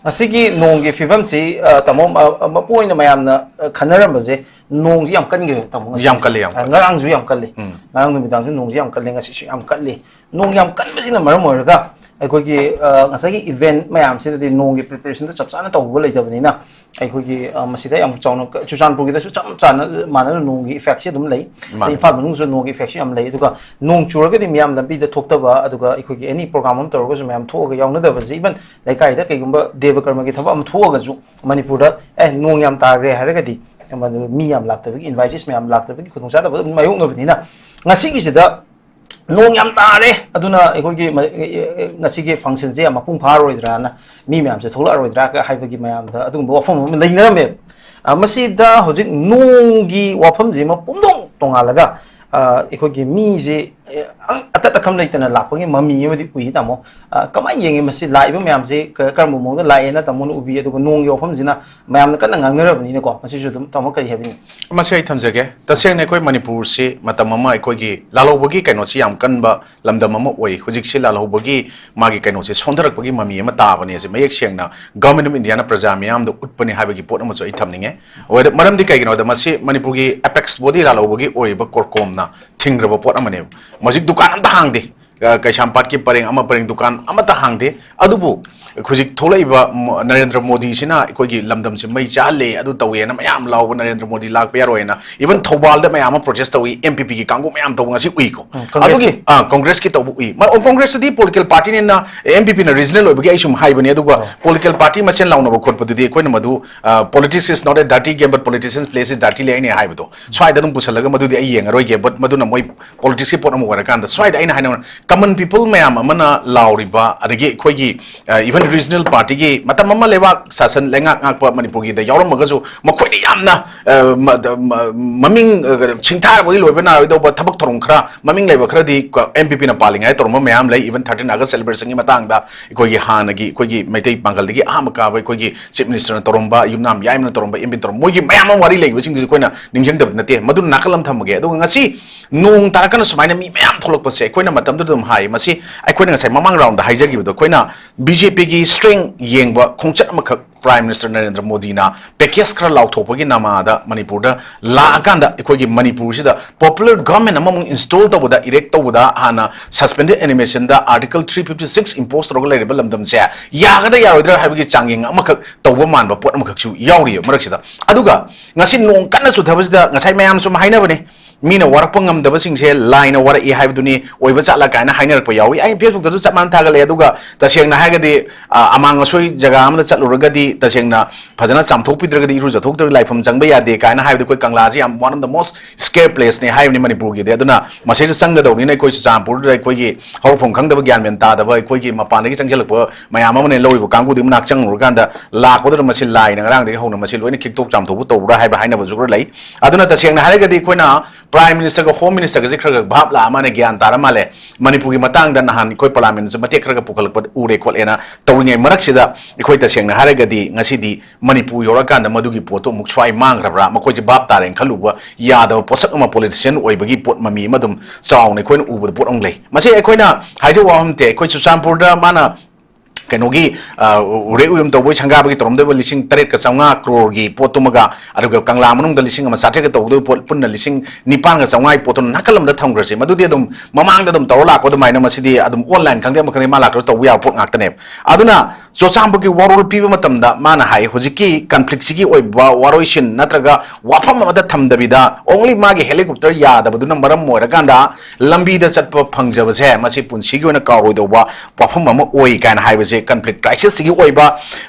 ꯉꯁꯤꯒꯤ ꯅꯣꯡꯒꯤ ꯐꯤꯕꯝꯁꯤ, ꯑ, ꯇꯥꯃꯣ, ꯑ, ꯑ, ꯃꯄꯨꯡ ꯑꯣꯏꯅ ꯃꯌꯥꯝꯅ, ꯑ, ꯈꯟꯅꯔꯝꯕꯁꯦ, ꯅꯣꯡꯁꯤ ꯌꯥꯝ ꯀꯟꯈ꯭ꯔꯦ, ꯇꯥꯃꯣ, ꯉꯁꯤꯁꯦ꯫ ꯌꯥꯝ ꯀꯜꯂꯤ, ꯌꯥꯝ ꯑ, ꯀꯜꯂꯤ꯫ ꯉꯔꯥꯡꯁꯨ ꯌꯥꯝ ꯀꯜꯂꯤ꯫ ꯎꯝ꯫ ꯉꯔꯥꯡ ꯅꯨꯃꯤꯗꯥꯡꯁꯨ ꯅꯣꯡꯁꯤ ꯌꯥꯝ ꯀꯜꯂꯤ, ꯉꯁꯤꯁꯨ ꯌꯥꯝ ꯀꯜꯂꯤ꯫ ꯅꯣꯡ ꯌꯥꯝ ꯀꯟꯕꯁꯤꯅ ꯃꯔꯝ ꯑꯣꯏꯔꯒ ꯑꯩꯈꯣꯏꯒꯤ, ꯑ, ꯉꯁꯥꯏꯒꯤ event ꯃꯌꯥꯝꯁꯤꯗꯗꯤ ꯅꯣꯡꯒꯤ preparationꯗꯣ ꯆꯞ ꯆꯥꯅ ꯇꯧꯕ ꯂꯩꯇꯕꯅꯤꯅ, ꯑꯩꯈꯣꯏꯒꯤ, ꯑ, ꯃꯁꯤꯗ ꯌꯥꯝ ꯆꯥꯎꯅ ꯀ-, ꯆꯨꯔꯆꯥꯟꯄꯨꯔꯒꯤꯗꯁꯨ ꯆꯞ ꯆꯥꯅ ꯃꯥꯟꯅꯅ ꯅꯣꯡꯒꯤ effectꯁꯤ ꯑꯗꯨꯝ ꯂꯩ꯫ ꯃꯥꯅꯦ꯫ ꯏꯝꯐꯥꯜ ꯃꯅꯨꯡꯁꯨ ꯅꯣꯡꯒꯤ effectꯁꯤ ꯌꯥꯝ ꯂꯩ꯫ ꯑꯗꯨꯒ ꯅꯣꯡ ꯆꯨꯔꯒꯗꯤ ꯃꯤꯌꯥꯝ ꯂꯝꯕꯤꯗ ꯊꯣꯛꯇꯕ, ꯑꯗꯨꯒ ꯑꯩꯈꯣꯏꯒꯤ any program ꯑꯃ ꯇꯧꯔꯒꯁꯨ ꯃꯌꯥꯝ ꯊꯣꯛꯑꯒ ꯌꯥꯎꯅꯗꯕꯁꯤ, even ꯂꯩꯀꯥꯏꯗ ꯀꯩꯒꯨꯝꯕ ꯗꯦꯕ ꯀꯔꯃꯒꯤ ꯊꯕꯛ ꯑꯃ ꯊꯣꯛꯑꯒꯁꯨ ꯃꯅꯤꯄꯨꯔꯗ, "ꯑꯦ, ꯅꯣꯡ ꯌꯥꯝ ꯇꯥꯈ꯭ꯔꯦ" ꯍꯥꯏꯔꯒꯗꯤ ꯃꯗꯨ ꯃꯤ ꯌꯥꯝ ꯂꯥꯛꯇꯕꯒꯤ, invitees ꯃꯌꯥꯝ ꯂꯥꯛꯇꯕꯒꯤ ꯈꯨꯗꯣꯡꯆꯥꯗꯕ ꯑꯗꯨꯝ ꯃꯥꯌꯣꯛꯅꯕꯅꯤꯅ, ꯉꯁꯤꯒꯤꯁꯤꯗ ꯅꯣꯡ ꯌꯥꯝ ꯇꯥꯔꯦ, ꯑꯗꯨꯅ ꯑꯩꯈꯣꯏꯒꯤ ꯃ-, ꯉꯁꯤꯒꯤ functionꯁꯦ ꯌꯥꯝ ꯃꯄꯨꯡ ꯐꯥꯔꯣꯏꯗ꯭ꯔꯥꯅ, ꯃꯤ ꯃꯌꯥꯝꯁꯦ ꯊꯣꯛꯂꯛꯑꯔꯣꯏꯗ꯭ꯔꯥ ꯍꯥꯏꯕꯒꯤ ꯃꯌꯥꯝꯗ ꯑꯗꯨꯒꯨꯝꯕ ꯋꯥꯐꯝ ꯑꯃ ꯂꯩꯅꯔꯝꯃꯦ꯫ ꯑ, ꯃꯁꯤꯗ ꯍꯧꯖꯤꯛ ꯅꯣꯡꯒꯤ ꯋꯥꯐꯝꯁꯤꯃ ꯄꯨꯝꯗꯣꯡ ꯇꯣꯉꯥꯜꯂꯒ, ꯑ, ꯑꯩꯈꯣꯏꯒꯤ ꯃꯤꯁꯦ, ꯑ, ꯑꯇꯠ ꯑꯈꯝ ꯂꯩꯇꯅ ꯂꯥꯛꯄꯒꯤ ꯃꯃꯤ ꯑꯃꯗꯤ ꯎꯏ, ꯇꯥꯃꯣ꯫ ꯑ, ꯀꯃꯥꯏꯅ ꯌꯦꯡꯉꯤ ꯃꯁꯤ? ꯂꯥꯛꯏꯕ ꯃꯌꯥꯝꯁꯤ ꯀ-, ꯀꯔꯝꯕ ꯃꯑꯣꯡꯗ ꯂꯥꯛꯑꯦꯅ ꯇꯥꯃꯣꯅ ꯎꯕꯤ? ꯑꯗꯨꯒ ꯅꯣꯡꯒꯤ ꯋꯥꯐꯝꯁꯤꯅ ꯃꯌꯥꯝꯅ ꯀꯟꯅ ꯉꯥꯡꯅꯔꯕꯅꯤꯅꯀꯣ, ꯃꯁꯤꯁꯨ ꯑꯗꯨꯝ ꯇꯥꯃꯣ ꯀꯔꯤ ꯍꯥꯏꯕꯤꯅꯤꯡꯉꯤ? ꯃꯁꯤ ꯑꯩ ꯊꯝꯖꯒꯦ꯫ ꯇꯁꯦꯡꯅ ꯑꯩꯈꯣꯏ ꯃꯅꯤꯄꯨꯔꯁꯤ ꯃꯇꯝ ꯑꯃ ꯑꯩꯈꯣꯏꯒꯤ ꯂꯥꯜꯍꯧꯕꯒꯤ ꯀꯩꯅꯣꯁꯤ ꯌꯥꯝ ꯀꯟꯕ ꯂꯝꯗꯝ ꯑꯃ ꯑꯣꯏ꯫ ꯍꯧꯖꯤꯛꯁꯤ ꯂꯥꯜꯍꯧꯕꯒꯤ ꯃꯥꯒꯤ ꯀꯩꯅꯣꯁꯦ ꯁꯣꯟꯊꯔꯛꯄꯒꯤ ꯃꯃꯤ ꯑꯃ ꯇꯥꯕꯅꯦ꯫ ꯑꯁꯤ ꯃꯌꯦꯛ ꯁꯦꯡꯅ Government of Indiaꯅ ꯄ꯭ꯔꯖꯥ ꯃꯤꯌꯥꯝꯗ ꯎꯠꯄꯅꯤ ꯍꯥꯏꯕꯒꯤ ꯄꯣꯠ ꯑꯃꯁꯨ ꯑꯩ ꯊꯝꯅꯤꯡꯉꯦ꯫ ꯑꯣꯏꯗ-, ꯃꯔꯝꯗꯤ ꯀꯩꯒꯤꯅꯣꯗ ꯃꯁꯤ ꯃꯅꯤꯄꯨꯔꯒꯤ apex body ꯂꯥꯜꯍꯧꯕꯒꯤ ꯑꯣꯏꯔꯤꯕ ꯀꯣꯔꯀꯣꯝꯅ ꯊꯤꯡꯈ꯭ꯔꯕ ꯄꯣꯠ ꯑꯃꯅꯦꯕ꯫ ꯍꯧꯖꯤꯛ ꯗꯨꯀꯥꯟ ꯑꯝꯇ ꯍꯥꯡꯗꯦ꯫ ꯑ, ꯀꯩꯁꯥꯝꯄꯥꯠꯀꯤ ꯄꯔꯦꯡ ꯑꯃ ꯄꯔꯦꯡ ꯗꯨꯀꯥꯟ ꯑꯃꯠꯇ ꯍꯥꯡꯗꯦ꯫ ꯑꯗꯨꯕꯨ ꯍꯧꯖꯤꯛ ꯊꯣꯛꯂꯛꯏꯕ ꯃ-, ꯅꯔꯦꯟꯗ꯭ꯔ ꯃꯣꯗꯤꯁꯤꯅ ꯑꯩꯈꯣꯏꯒꯤ ꯂꯝꯗꯝꯁꯦ ꯃꯩ ꯆꯥꯍꯜꯂꯦ, ꯑꯗꯨ ꯇꯧꯋꯦꯅ ꯃꯌꯥꯝ ꯂꯥꯎꯕ, ꯅꯔꯦꯟꯗ꯭ꯔ ꯃꯣꯗꯤ ꯂꯥꯛꯄ ꯌꯥꯔꯣꯏꯅ꯫ Even ꯊꯧꯕꯥꯜꯗ ꯃꯌꯥꯝ ꯑꯃ protest ꯇꯧꯏ, M P Pꯒꯤ ꯀꯥꯡꯕꯨ ꯃꯌꯥꯝ ꯇꯧꯕ ꯉꯁꯤ ꯎꯏꯀꯣ꯫ ꯎꯝ, ꯀꯪꯒ꯭ꯔꯦꯁꯀꯤ꯫ ꯑꯗꯨꯒꯤ, ꯑ, ꯀꯪꯒ꯭ꯔꯦꯁꯀꯤ ꯇꯧꯕ ꯎꯏ꯫ ꯃ-, ꯑꯣ, ꯀꯪꯒ꯭ꯔꯦꯁꯇꯗꯤ political partyꯅꯤꯅ, M P Pꯅ regional ꯑꯣꯏꯕꯒꯤ ꯑꯩ ꯁꯨꯝ ꯍꯥꯏꯕꯅꯤ, ꯑꯗꯨꯒ ꯑꯣ꯫ Political party ꯃꯁꯦꯟ ꯂꯥꯎꯅꯕ ꯈꯣꯠꯄꯗꯨꯗꯤ ꯑꯩꯈꯣꯏꯅ ꯃꯗꯨ, ꯑ, "Politics is not a dirty game, but politicians play it dirtily" ꯍꯥꯏꯅꯦ ꯍꯥꯏꯕꯗꯣ꯫ ꯁ꯭ꯋꯥꯏꯗ ꯑꯗꯨꯝ ꯄꯨꯁꯜꯂꯒ ꯃꯗꯨꯗꯤ ꯑꯩ ꯌꯦꯡꯉꯔꯣꯏꯒꯦ, but ꯃꯗꯨꯅ ꯃꯣꯏ politicsꯀꯤ ꯄꯣꯠ ꯑꯃ ꯑꯣꯏꯔꯀꯥꯟꯗ, ꯁ꯭ꯋꯥꯏꯗ ꯑꯩꯅ ꯍꯥꯏꯅ common people ꯃꯌꯥꯝ ꯑꯃꯅ ꯂꯥꯎꯔꯤꯕ, ꯑꯗꯒꯤ ꯑꯩꯈꯣꯏꯒꯤ, ꯑ, even regional partyꯒꯤ ꯃꯇꯝ ꯑꯃ ꯂꯩꯕꯥꯛ ꯁꯥꯁꯟ, ꯂꯩꯉꯥꯛ ꯉꯥꯛꯄ ꯃꯅꯤꯄꯨꯔꯒꯤꯗ ꯌꯥꯎꯔꯝꯃꯒꯁꯨ, ꯃꯈꯣꯏꯅ ꯌꯥꯝꯅ, ꯑ, ꯃ-, ꯗ-, ꯃ-, ꯃꯃꯤꯡ, ꯑ, ꯁꯤꯡꯊꯥꯔꯕꯒꯤ ꯂꯣꯏꯕ ꯅꯥꯔꯣꯏꯗꯧꯕ ꯊꯕꯛ ꯊꯧꯔꯝ ꯈꯔ, ꯃꯃꯤꯡ ꯂꯩꯕ ꯈꯔꯗꯤ ꯀ-, M P Pꯅ ꯄꯥꯜꯂꯤꯉꯩꯗ ꯇꯧꯔꯝꯕ ꯃꯌꯥꯝ ꯂꯩ꯫ Even thirteen August celebrationꯒꯤ ꯃꯇꯥꯡꯗ ꯑꯩꯈꯣꯏꯒꯤ ꯍꯥꯟꯅꯒꯤ ꯑꯩꯈꯣꯏꯒꯤ ꯃꯩꯇꯩ ꯄꯥꯡꯒꯜꯗꯒꯤ ꯑꯍꯥꯟꯕ ꯀꯥꯕ ꯑꯩꯈꯣꯏꯒꯤ Chief Ministerꯅ ꯇꯧꯔꯝꯕ, ꯌꯨꯝꯅꯥꯝ ꯌꯥꯏꯃꯅ ꯇꯧꯔꯝꯕ, M Pꯅ ꯇꯧꯔꯝꯕ, ꯃꯣꯏꯒꯤ ꯃꯌꯥꯝ ꯑꯃ ꯋꯥꯔꯤ ꯂꯩꯕꯁꯤꯡꯗꯨꯗꯤ ꯑꯩꯈꯣꯏꯅ ꯅꯤꯡꯁꯤꯡꯗꯕꯗꯤ ꯅꯠꯇꯦ꯫ ꯃꯗꯨꯅ ꯅꯥꯀꯜ ꯑꯃ ꯊꯝꯃꯒꯦ꯫ ꯑꯗꯨꯒ ꯉꯁꯤ ꯅꯣꯡ ꯇꯥꯔꯛꯀꯅ ꯁꯨꯃꯥꯏꯅ ꯃꯤ ꯃꯌꯥꯝ ꯊꯣꯛꯂꯛꯄꯁꯦ ꯑꯩꯈꯣꯏꯅ ꯃꯇꯝꯗꯨꯗ ꯑꯗꯨꯝ ꯍꯥꯏ꯫ ꯃꯁꯤ ꯑꯩꯈꯣꯏꯅ ꯉꯁꯥꯏ ꯃꯃꯥꯡ ꯔꯥꯎꯟꯗ ꯍꯥꯏꯖꯈꯤꯕꯗꯣ, ꯑꯩꯈꯣꯏꯅ ꯕꯤ ꯖꯦ ꯄꯤꯒꯤ ꯁ꯭ꯇ꯭ꯔꯦꯡ ꯌꯦꯡꯕ ꯈꯣꯡꯆꯠ ꯑꯃꯈꯛ ꯄ꯭ꯔꯥꯏꯝ ꯃꯤꯅꯤꯁꯇꯔ ꯅꯔꯦꯟꯗ꯭ꯔ ꯃꯣꯗꯤꯅ ꯄꯦꯀꯦꯖ ꯈꯔ ꯂꯥꯎꯊꯣꯛꯄꯒꯤ ꯅꯃꯥꯗ ꯃꯅꯤꯄꯨꯔꯗ ꯂꯥꯛꯑꯀꯥꯟꯗ ꯑꯩꯈꯣꯏꯒꯤ ꯃꯅꯤꯄꯨꯔꯁꯤꯗ ꯄꯣꯄꯨꯂꯔ ꯒꯚꯔꯟꯃꯦꯟꯠ ꯑꯃꯃꯨꯛ ꯏꯟꯁꯇꯣꯜ ꯇꯧꯕꯗ, ꯏꯔꯦꯛ ꯇꯧꯕꯗ ꯍꯥꯟꯅ ꯁꯁꯄꯦꯟꯗꯦꯗ ꯑꯦꯅꯤꯃꯦꯁꯟꯗ ꯑꯥꯔꯇꯤꯀꯜ ꯊ꯭ꯔꯤ ꯐꯤꯐꯇꯤ ꯁꯤꯛꯁ ꯏꯝꯄꯣꯁ ꯇꯧꯔꯒ ꯂꯩꯔꯤꯕ ꯂꯝꯗꯝꯁꯦ ꯌꯥꯒꯗ ꯌꯥꯔꯣꯏꯗ꯭ꯔꯥ ꯍꯥꯏꯕꯒꯤ ꯆꯥꯡꯌꯦꯡ ꯑꯃꯈꯛ ꯇꯧꯕ ꯃꯥꯟꯕ ꯄꯣꯠ ꯑꯃꯈꯛꯁꯨ ꯌꯥꯎꯔꯤꯕ ꯃꯔꯛꯁꯤꯗ꯫ ꯑꯗꯨꯒ ꯉꯁꯤ ꯅꯣꯡ ꯀꯟꯅ ꯆꯨꯊꯕꯁꯤꯗ ꯉꯁꯥꯏ ꯃꯌꯥꯝ ꯁꯨꯝ ꯍꯥꯏꯅꯕꯅꯤ, ꯃꯤꯅ ꯋꯥꯔꯛꯄ ꯉꯝꯗꯕꯁꯤꯡꯁꯦ ꯂꯥꯏꯅ ꯋꯥꯔꯛꯏ ꯍꯥꯏꯕꯗꯨꯅꯤ, ꯑꯣꯏꯕ ꯖꯥꯠꯂ ꯀꯥꯏꯅ ꯍꯥꯏꯅꯔꯛꯄ ꯌꯥꯎꯏ꯫ ꯑꯩ ꯐꯦꯁꯕꯨꯛꯇꯁꯨ ꯆꯞ ꯃꯥꯟꯅ ꯊꯥꯒꯠꯂꯛꯑꯦ꯫ ꯑꯗꯨꯒ ꯇꯁꯦꯡꯅ ꯍꯥꯏꯔꯒꯗꯤ, ꯑ, ꯑꯃꯥꯡ ꯑꯁꯣꯏ ꯖꯒꯥ ꯑꯃꯗ ꯆꯠꯂꯨꯔꯒꯗꯤ ꯇꯁꯦꯡꯅ ꯐꯖꯅ ꯆꯥꯝꯊꯣꯛꯄꯤꯗ꯭ꯔꯒꯗꯤ, ꯏꯔꯨꯖꯊꯣꯛꯇ꯭ꯔꯒꯗꯤ ꯂꯥꯏꯐꯝ ꯆꯪꯕ ꯌꯥꯗꯦ ꯀꯥꯏꯅ ꯍꯥꯏꯕꯗꯤ ꯑꯩꯈꯣꯏ ꯀꯪꯂꯥꯁꯤ ꯌꯥꯝ one of the most scare placeꯅꯦ ꯍꯥꯏꯕꯅꯤ ꯃꯅꯤꯄꯨꯔꯒꯤꯗꯤ꯫ ꯑꯗꯨꯅ ꯃꯁꯤꯗ ꯆꯪꯒꯗꯧꯕꯅꯤꯅ ꯑꯩꯈꯣꯏ ꯆꯨꯔꯆꯥꯟꯄꯨꯔꯗ ꯑꯩꯈꯣꯏꯒꯤ ꯍꯧꯔꯛꯐꯝ ꯈꯪꯗꯕ, ꯒ꯭ꯌꯥꯟ ꯃꯦꯟ ꯇꯥꯗꯕ, ꯑꯩꯈꯣꯏꯒꯤ ꯃꯄꯥꯟꯗꯒꯤ ꯆꯪꯁꯤꯜꯂꯛꯄ ꯃꯌꯥꯝ ꯑꯃꯅ ꯂꯧꯔꯤꯕ ꯀꯥꯡꯕꯨꯗꯨꯒꯤ ꯃꯅꯥꯛ ꯆꯪꯉꯨꯔꯀꯥꯟꯗ ꯂꯥꯛꯄꯗꯨꯗ ꯃꯁꯤ ꯂꯥꯏꯅ ꯉꯔꯥꯡꯗꯒꯤ ꯍꯧꯅ ꯃꯁꯤ ꯂꯣꯏꯅ ꯈꯤꯛꯇꯣꯛ ꯆꯥꯝꯊꯣꯛꯄ ꯇꯧꯕ꯭ꯔꯥ ꯍꯥꯏꯕ ꯍꯥꯏꯅꯕꯁꯨ ꯈꯔ ꯂꯩ꯫ ꯑꯗꯨꯅ ꯇꯁꯦꯡꯅ ꯍꯥꯏꯔꯒꯗꯤ ꯑꯩꯈꯣꯏꯅ ꯄ꯭ꯔꯥꯏꯝ ꯃꯤꯅꯤꯁꯇꯔꯒ ꯍꯣꯝ ꯃꯤꯅꯤꯁꯇꯔꯒꯁꯦ ꯈꯔ ꯈꯔ ꯚꯥꯞ ꯂꯥꯛꯑ ꯃꯥꯜꯂꯦ, ꯒ꯭ꯌꯥꯟ ꯇꯥꯔ ꯃꯥꯜꯂꯦ꯫ ꯃꯅꯤꯄꯨꯔꯒꯤ ꯃꯇꯥꯡꯗ ꯅꯍꯥꯟ ꯑꯩꯈꯣꯏ ꯄꯥꯔꯂꯥꯃꯦꯟꯁꯦ ꯃꯇꯦꯛ ꯈꯔꯒ ꯄꯨꯈꯠꯂꯛꯄ ꯎꯔꯦ ꯈꯣꯠꯂꯦꯅ ꯇꯧꯔꯤꯉꯩ ꯃꯔꯛꯁꯤꯗ ꯑꯩꯈꯣꯏ ꯇꯁꯦꯡꯅ ꯍꯥꯏꯔꯒꯗꯤ ꯉꯁꯤꯗꯤ ꯃꯅꯤꯄꯨꯔ ꯌꯧꯔꯀꯥꯟꯗ ꯃꯗꯨꯒꯤ ꯄꯣꯠꯇꯣ ꯑꯃꯨꯛ ꯁ꯭ꯋꯥꯏ ꯃꯥꯡꯈ꯭ꯔꯕ꯭ꯔꯥ, ꯃꯈꯣꯏꯁꯦ ꯚꯥꯞ ꯇꯥꯔꯦꯅ ꯈꯜꯂꯨꯕ ꯌꯥꯗꯕ ꯄꯣꯠꯁꯛ ꯑꯃ, ꯄꯣꯂꯤꯇꯤꯁꯤꯌꯥꯟ ꯑꯣꯏꯕꯒꯤ ꯄꯣꯠ ꯃꯃꯤ ꯑꯃ ꯑꯗꯨꯝ ꯆꯥꯎꯅ ꯑꯩꯈꯣꯏꯅ ꯎꯕꯗ ꯄꯣꯠ ꯑꯃ ꯂꯩ꯫ ꯃꯁꯤ ꯑꯩꯈꯣꯏꯅ ꯍꯥꯏꯖꯕ ꯋꯥꯐꯝ ꯅꯠꯇꯦ꯫ ꯑꯩꯈꯣꯏ ꯆꯨꯔꯆꯥꯟꯄꯨꯔꯗ ꯃꯥꯅ ꯀꯩꯅꯣꯒꯤ, ꯑ, ꯎꯔꯦꯛ ꯎꯌꯨꯝ ꯇꯧꯕꯒꯤ ꯁꯪꯒꯥꯕꯒꯤ ꯇꯧꯔꯝꯗꯣꯏꯕ ꯂꯤꯁꯤꯡ ꯇꯔꯦꯠꯀ ꯆꯥꯝꯃꯉꯥ ꯀ꯭ꯔꯣꯔꯒꯤ ꯄꯣꯠꯇꯨꯃꯒ, ꯑꯗꯨꯒ ꯀꯪꯂꯥ ꯃꯅꯨꯡꯗ ꯂꯤꯁꯤꯡ ꯑꯃ ꯆꯥꯇ꯭ꯔꯦꯠꯀ ꯇꯧꯗꯣꯏꯕ ꯄꯣꯠ ꯄꯨꯟꯅ ꯂꯤꯁꯤꯡ ꯅꯤꯄꯥꯟꯒ ꯆꯥꯝꯃꯉꯥꯒꯤ ꯄꯣꯠꯇꯨꯅ ꯅꯥꯀꯜ ꯑꯃꯗ ꯊꯝꯈ꯭ꯔꯁꯦ꯫ ꯃꯗꯨꯗꯤ ꯑꯗꯨꯝ ꯃꯃꯥꯡꯗ ꯑꯗꯨꯝ ꯇꯧꯔ ꯂꯥꯛꯄ ꯑꯗꯨꯃꯥꯏꯅ ꯃꯁꯤꯗꯤ ꯑꯗꯨꯝ ꯑꯣꯟꯂꯥꯏꯟ ꯈꯪꯗꯦ ꯑꯃ ꯈꯪꯗꯦ ꯃꯥ ꯂꯥꯛꯇ꯭ꯔꯁꯨ ꯇꯧꯕ ꯌꯥꯕ ꯄꯣꯠ ꯉꯥꯛꯇꯅꯦꯕ꯫ ꯑꯗꯨꯅ ꯆꯨꯔꯆꯥꯟꯄꯨꯔꯒꯤ ꯋꯥꯔꯣꯜ ꯄꯤꯕ ꯃꯇꯝꯗ ꯃꯥꯅ ꯍꯥꯏ, ꯍꯧꯖꯤꯛꯀꯤ ꯀꯟꯐ꯭ꯂꯤꯛꯁꯤꯒꯤ ꯑꯣꯏꯕ ꯋꯥꯔꯣꯏꯁꯤꯟ ꯅꯠꯇ꯭ꯔꯒ ꯋꯥꯐꯝ ꯑꯃꯗ ꯊꯝꯗꯕꯤꯗ only ꯃꯥꯒꯤ ꯍꯦꯂꯤꯀꯣꯞꯇꯔ ꯌꯥꯗꯕꯗꯨꯅ ꯃꯔꯝ ꯑꯣꯏꯔꯀꯥꯟꯗ ꯂꯝꯕꯤꯗ ꯆꯠꯄ ꯐꯪꯖꯕꯁꯦ ꯃꯁꯤ ꯄꯨꯟꯁꯤꯒꯤ ꯑꯣꯏꯅ ꯀꯥꯎꯔꯣꯏꯗꯧꯕ ꯋꯥꯐꯝ ꯑꯃ ꯑꯣꯏ ꯀꯥꯏꯅ ꯍꯥꯏꯕꯁꯦ ꯀꯟꯐ꯭ꯂꯤꯛ ꯀ꯭ꯔꯥꯏꯁꯤꯁꯁꯤꯒꯤ ꯑꯣꯏꯕ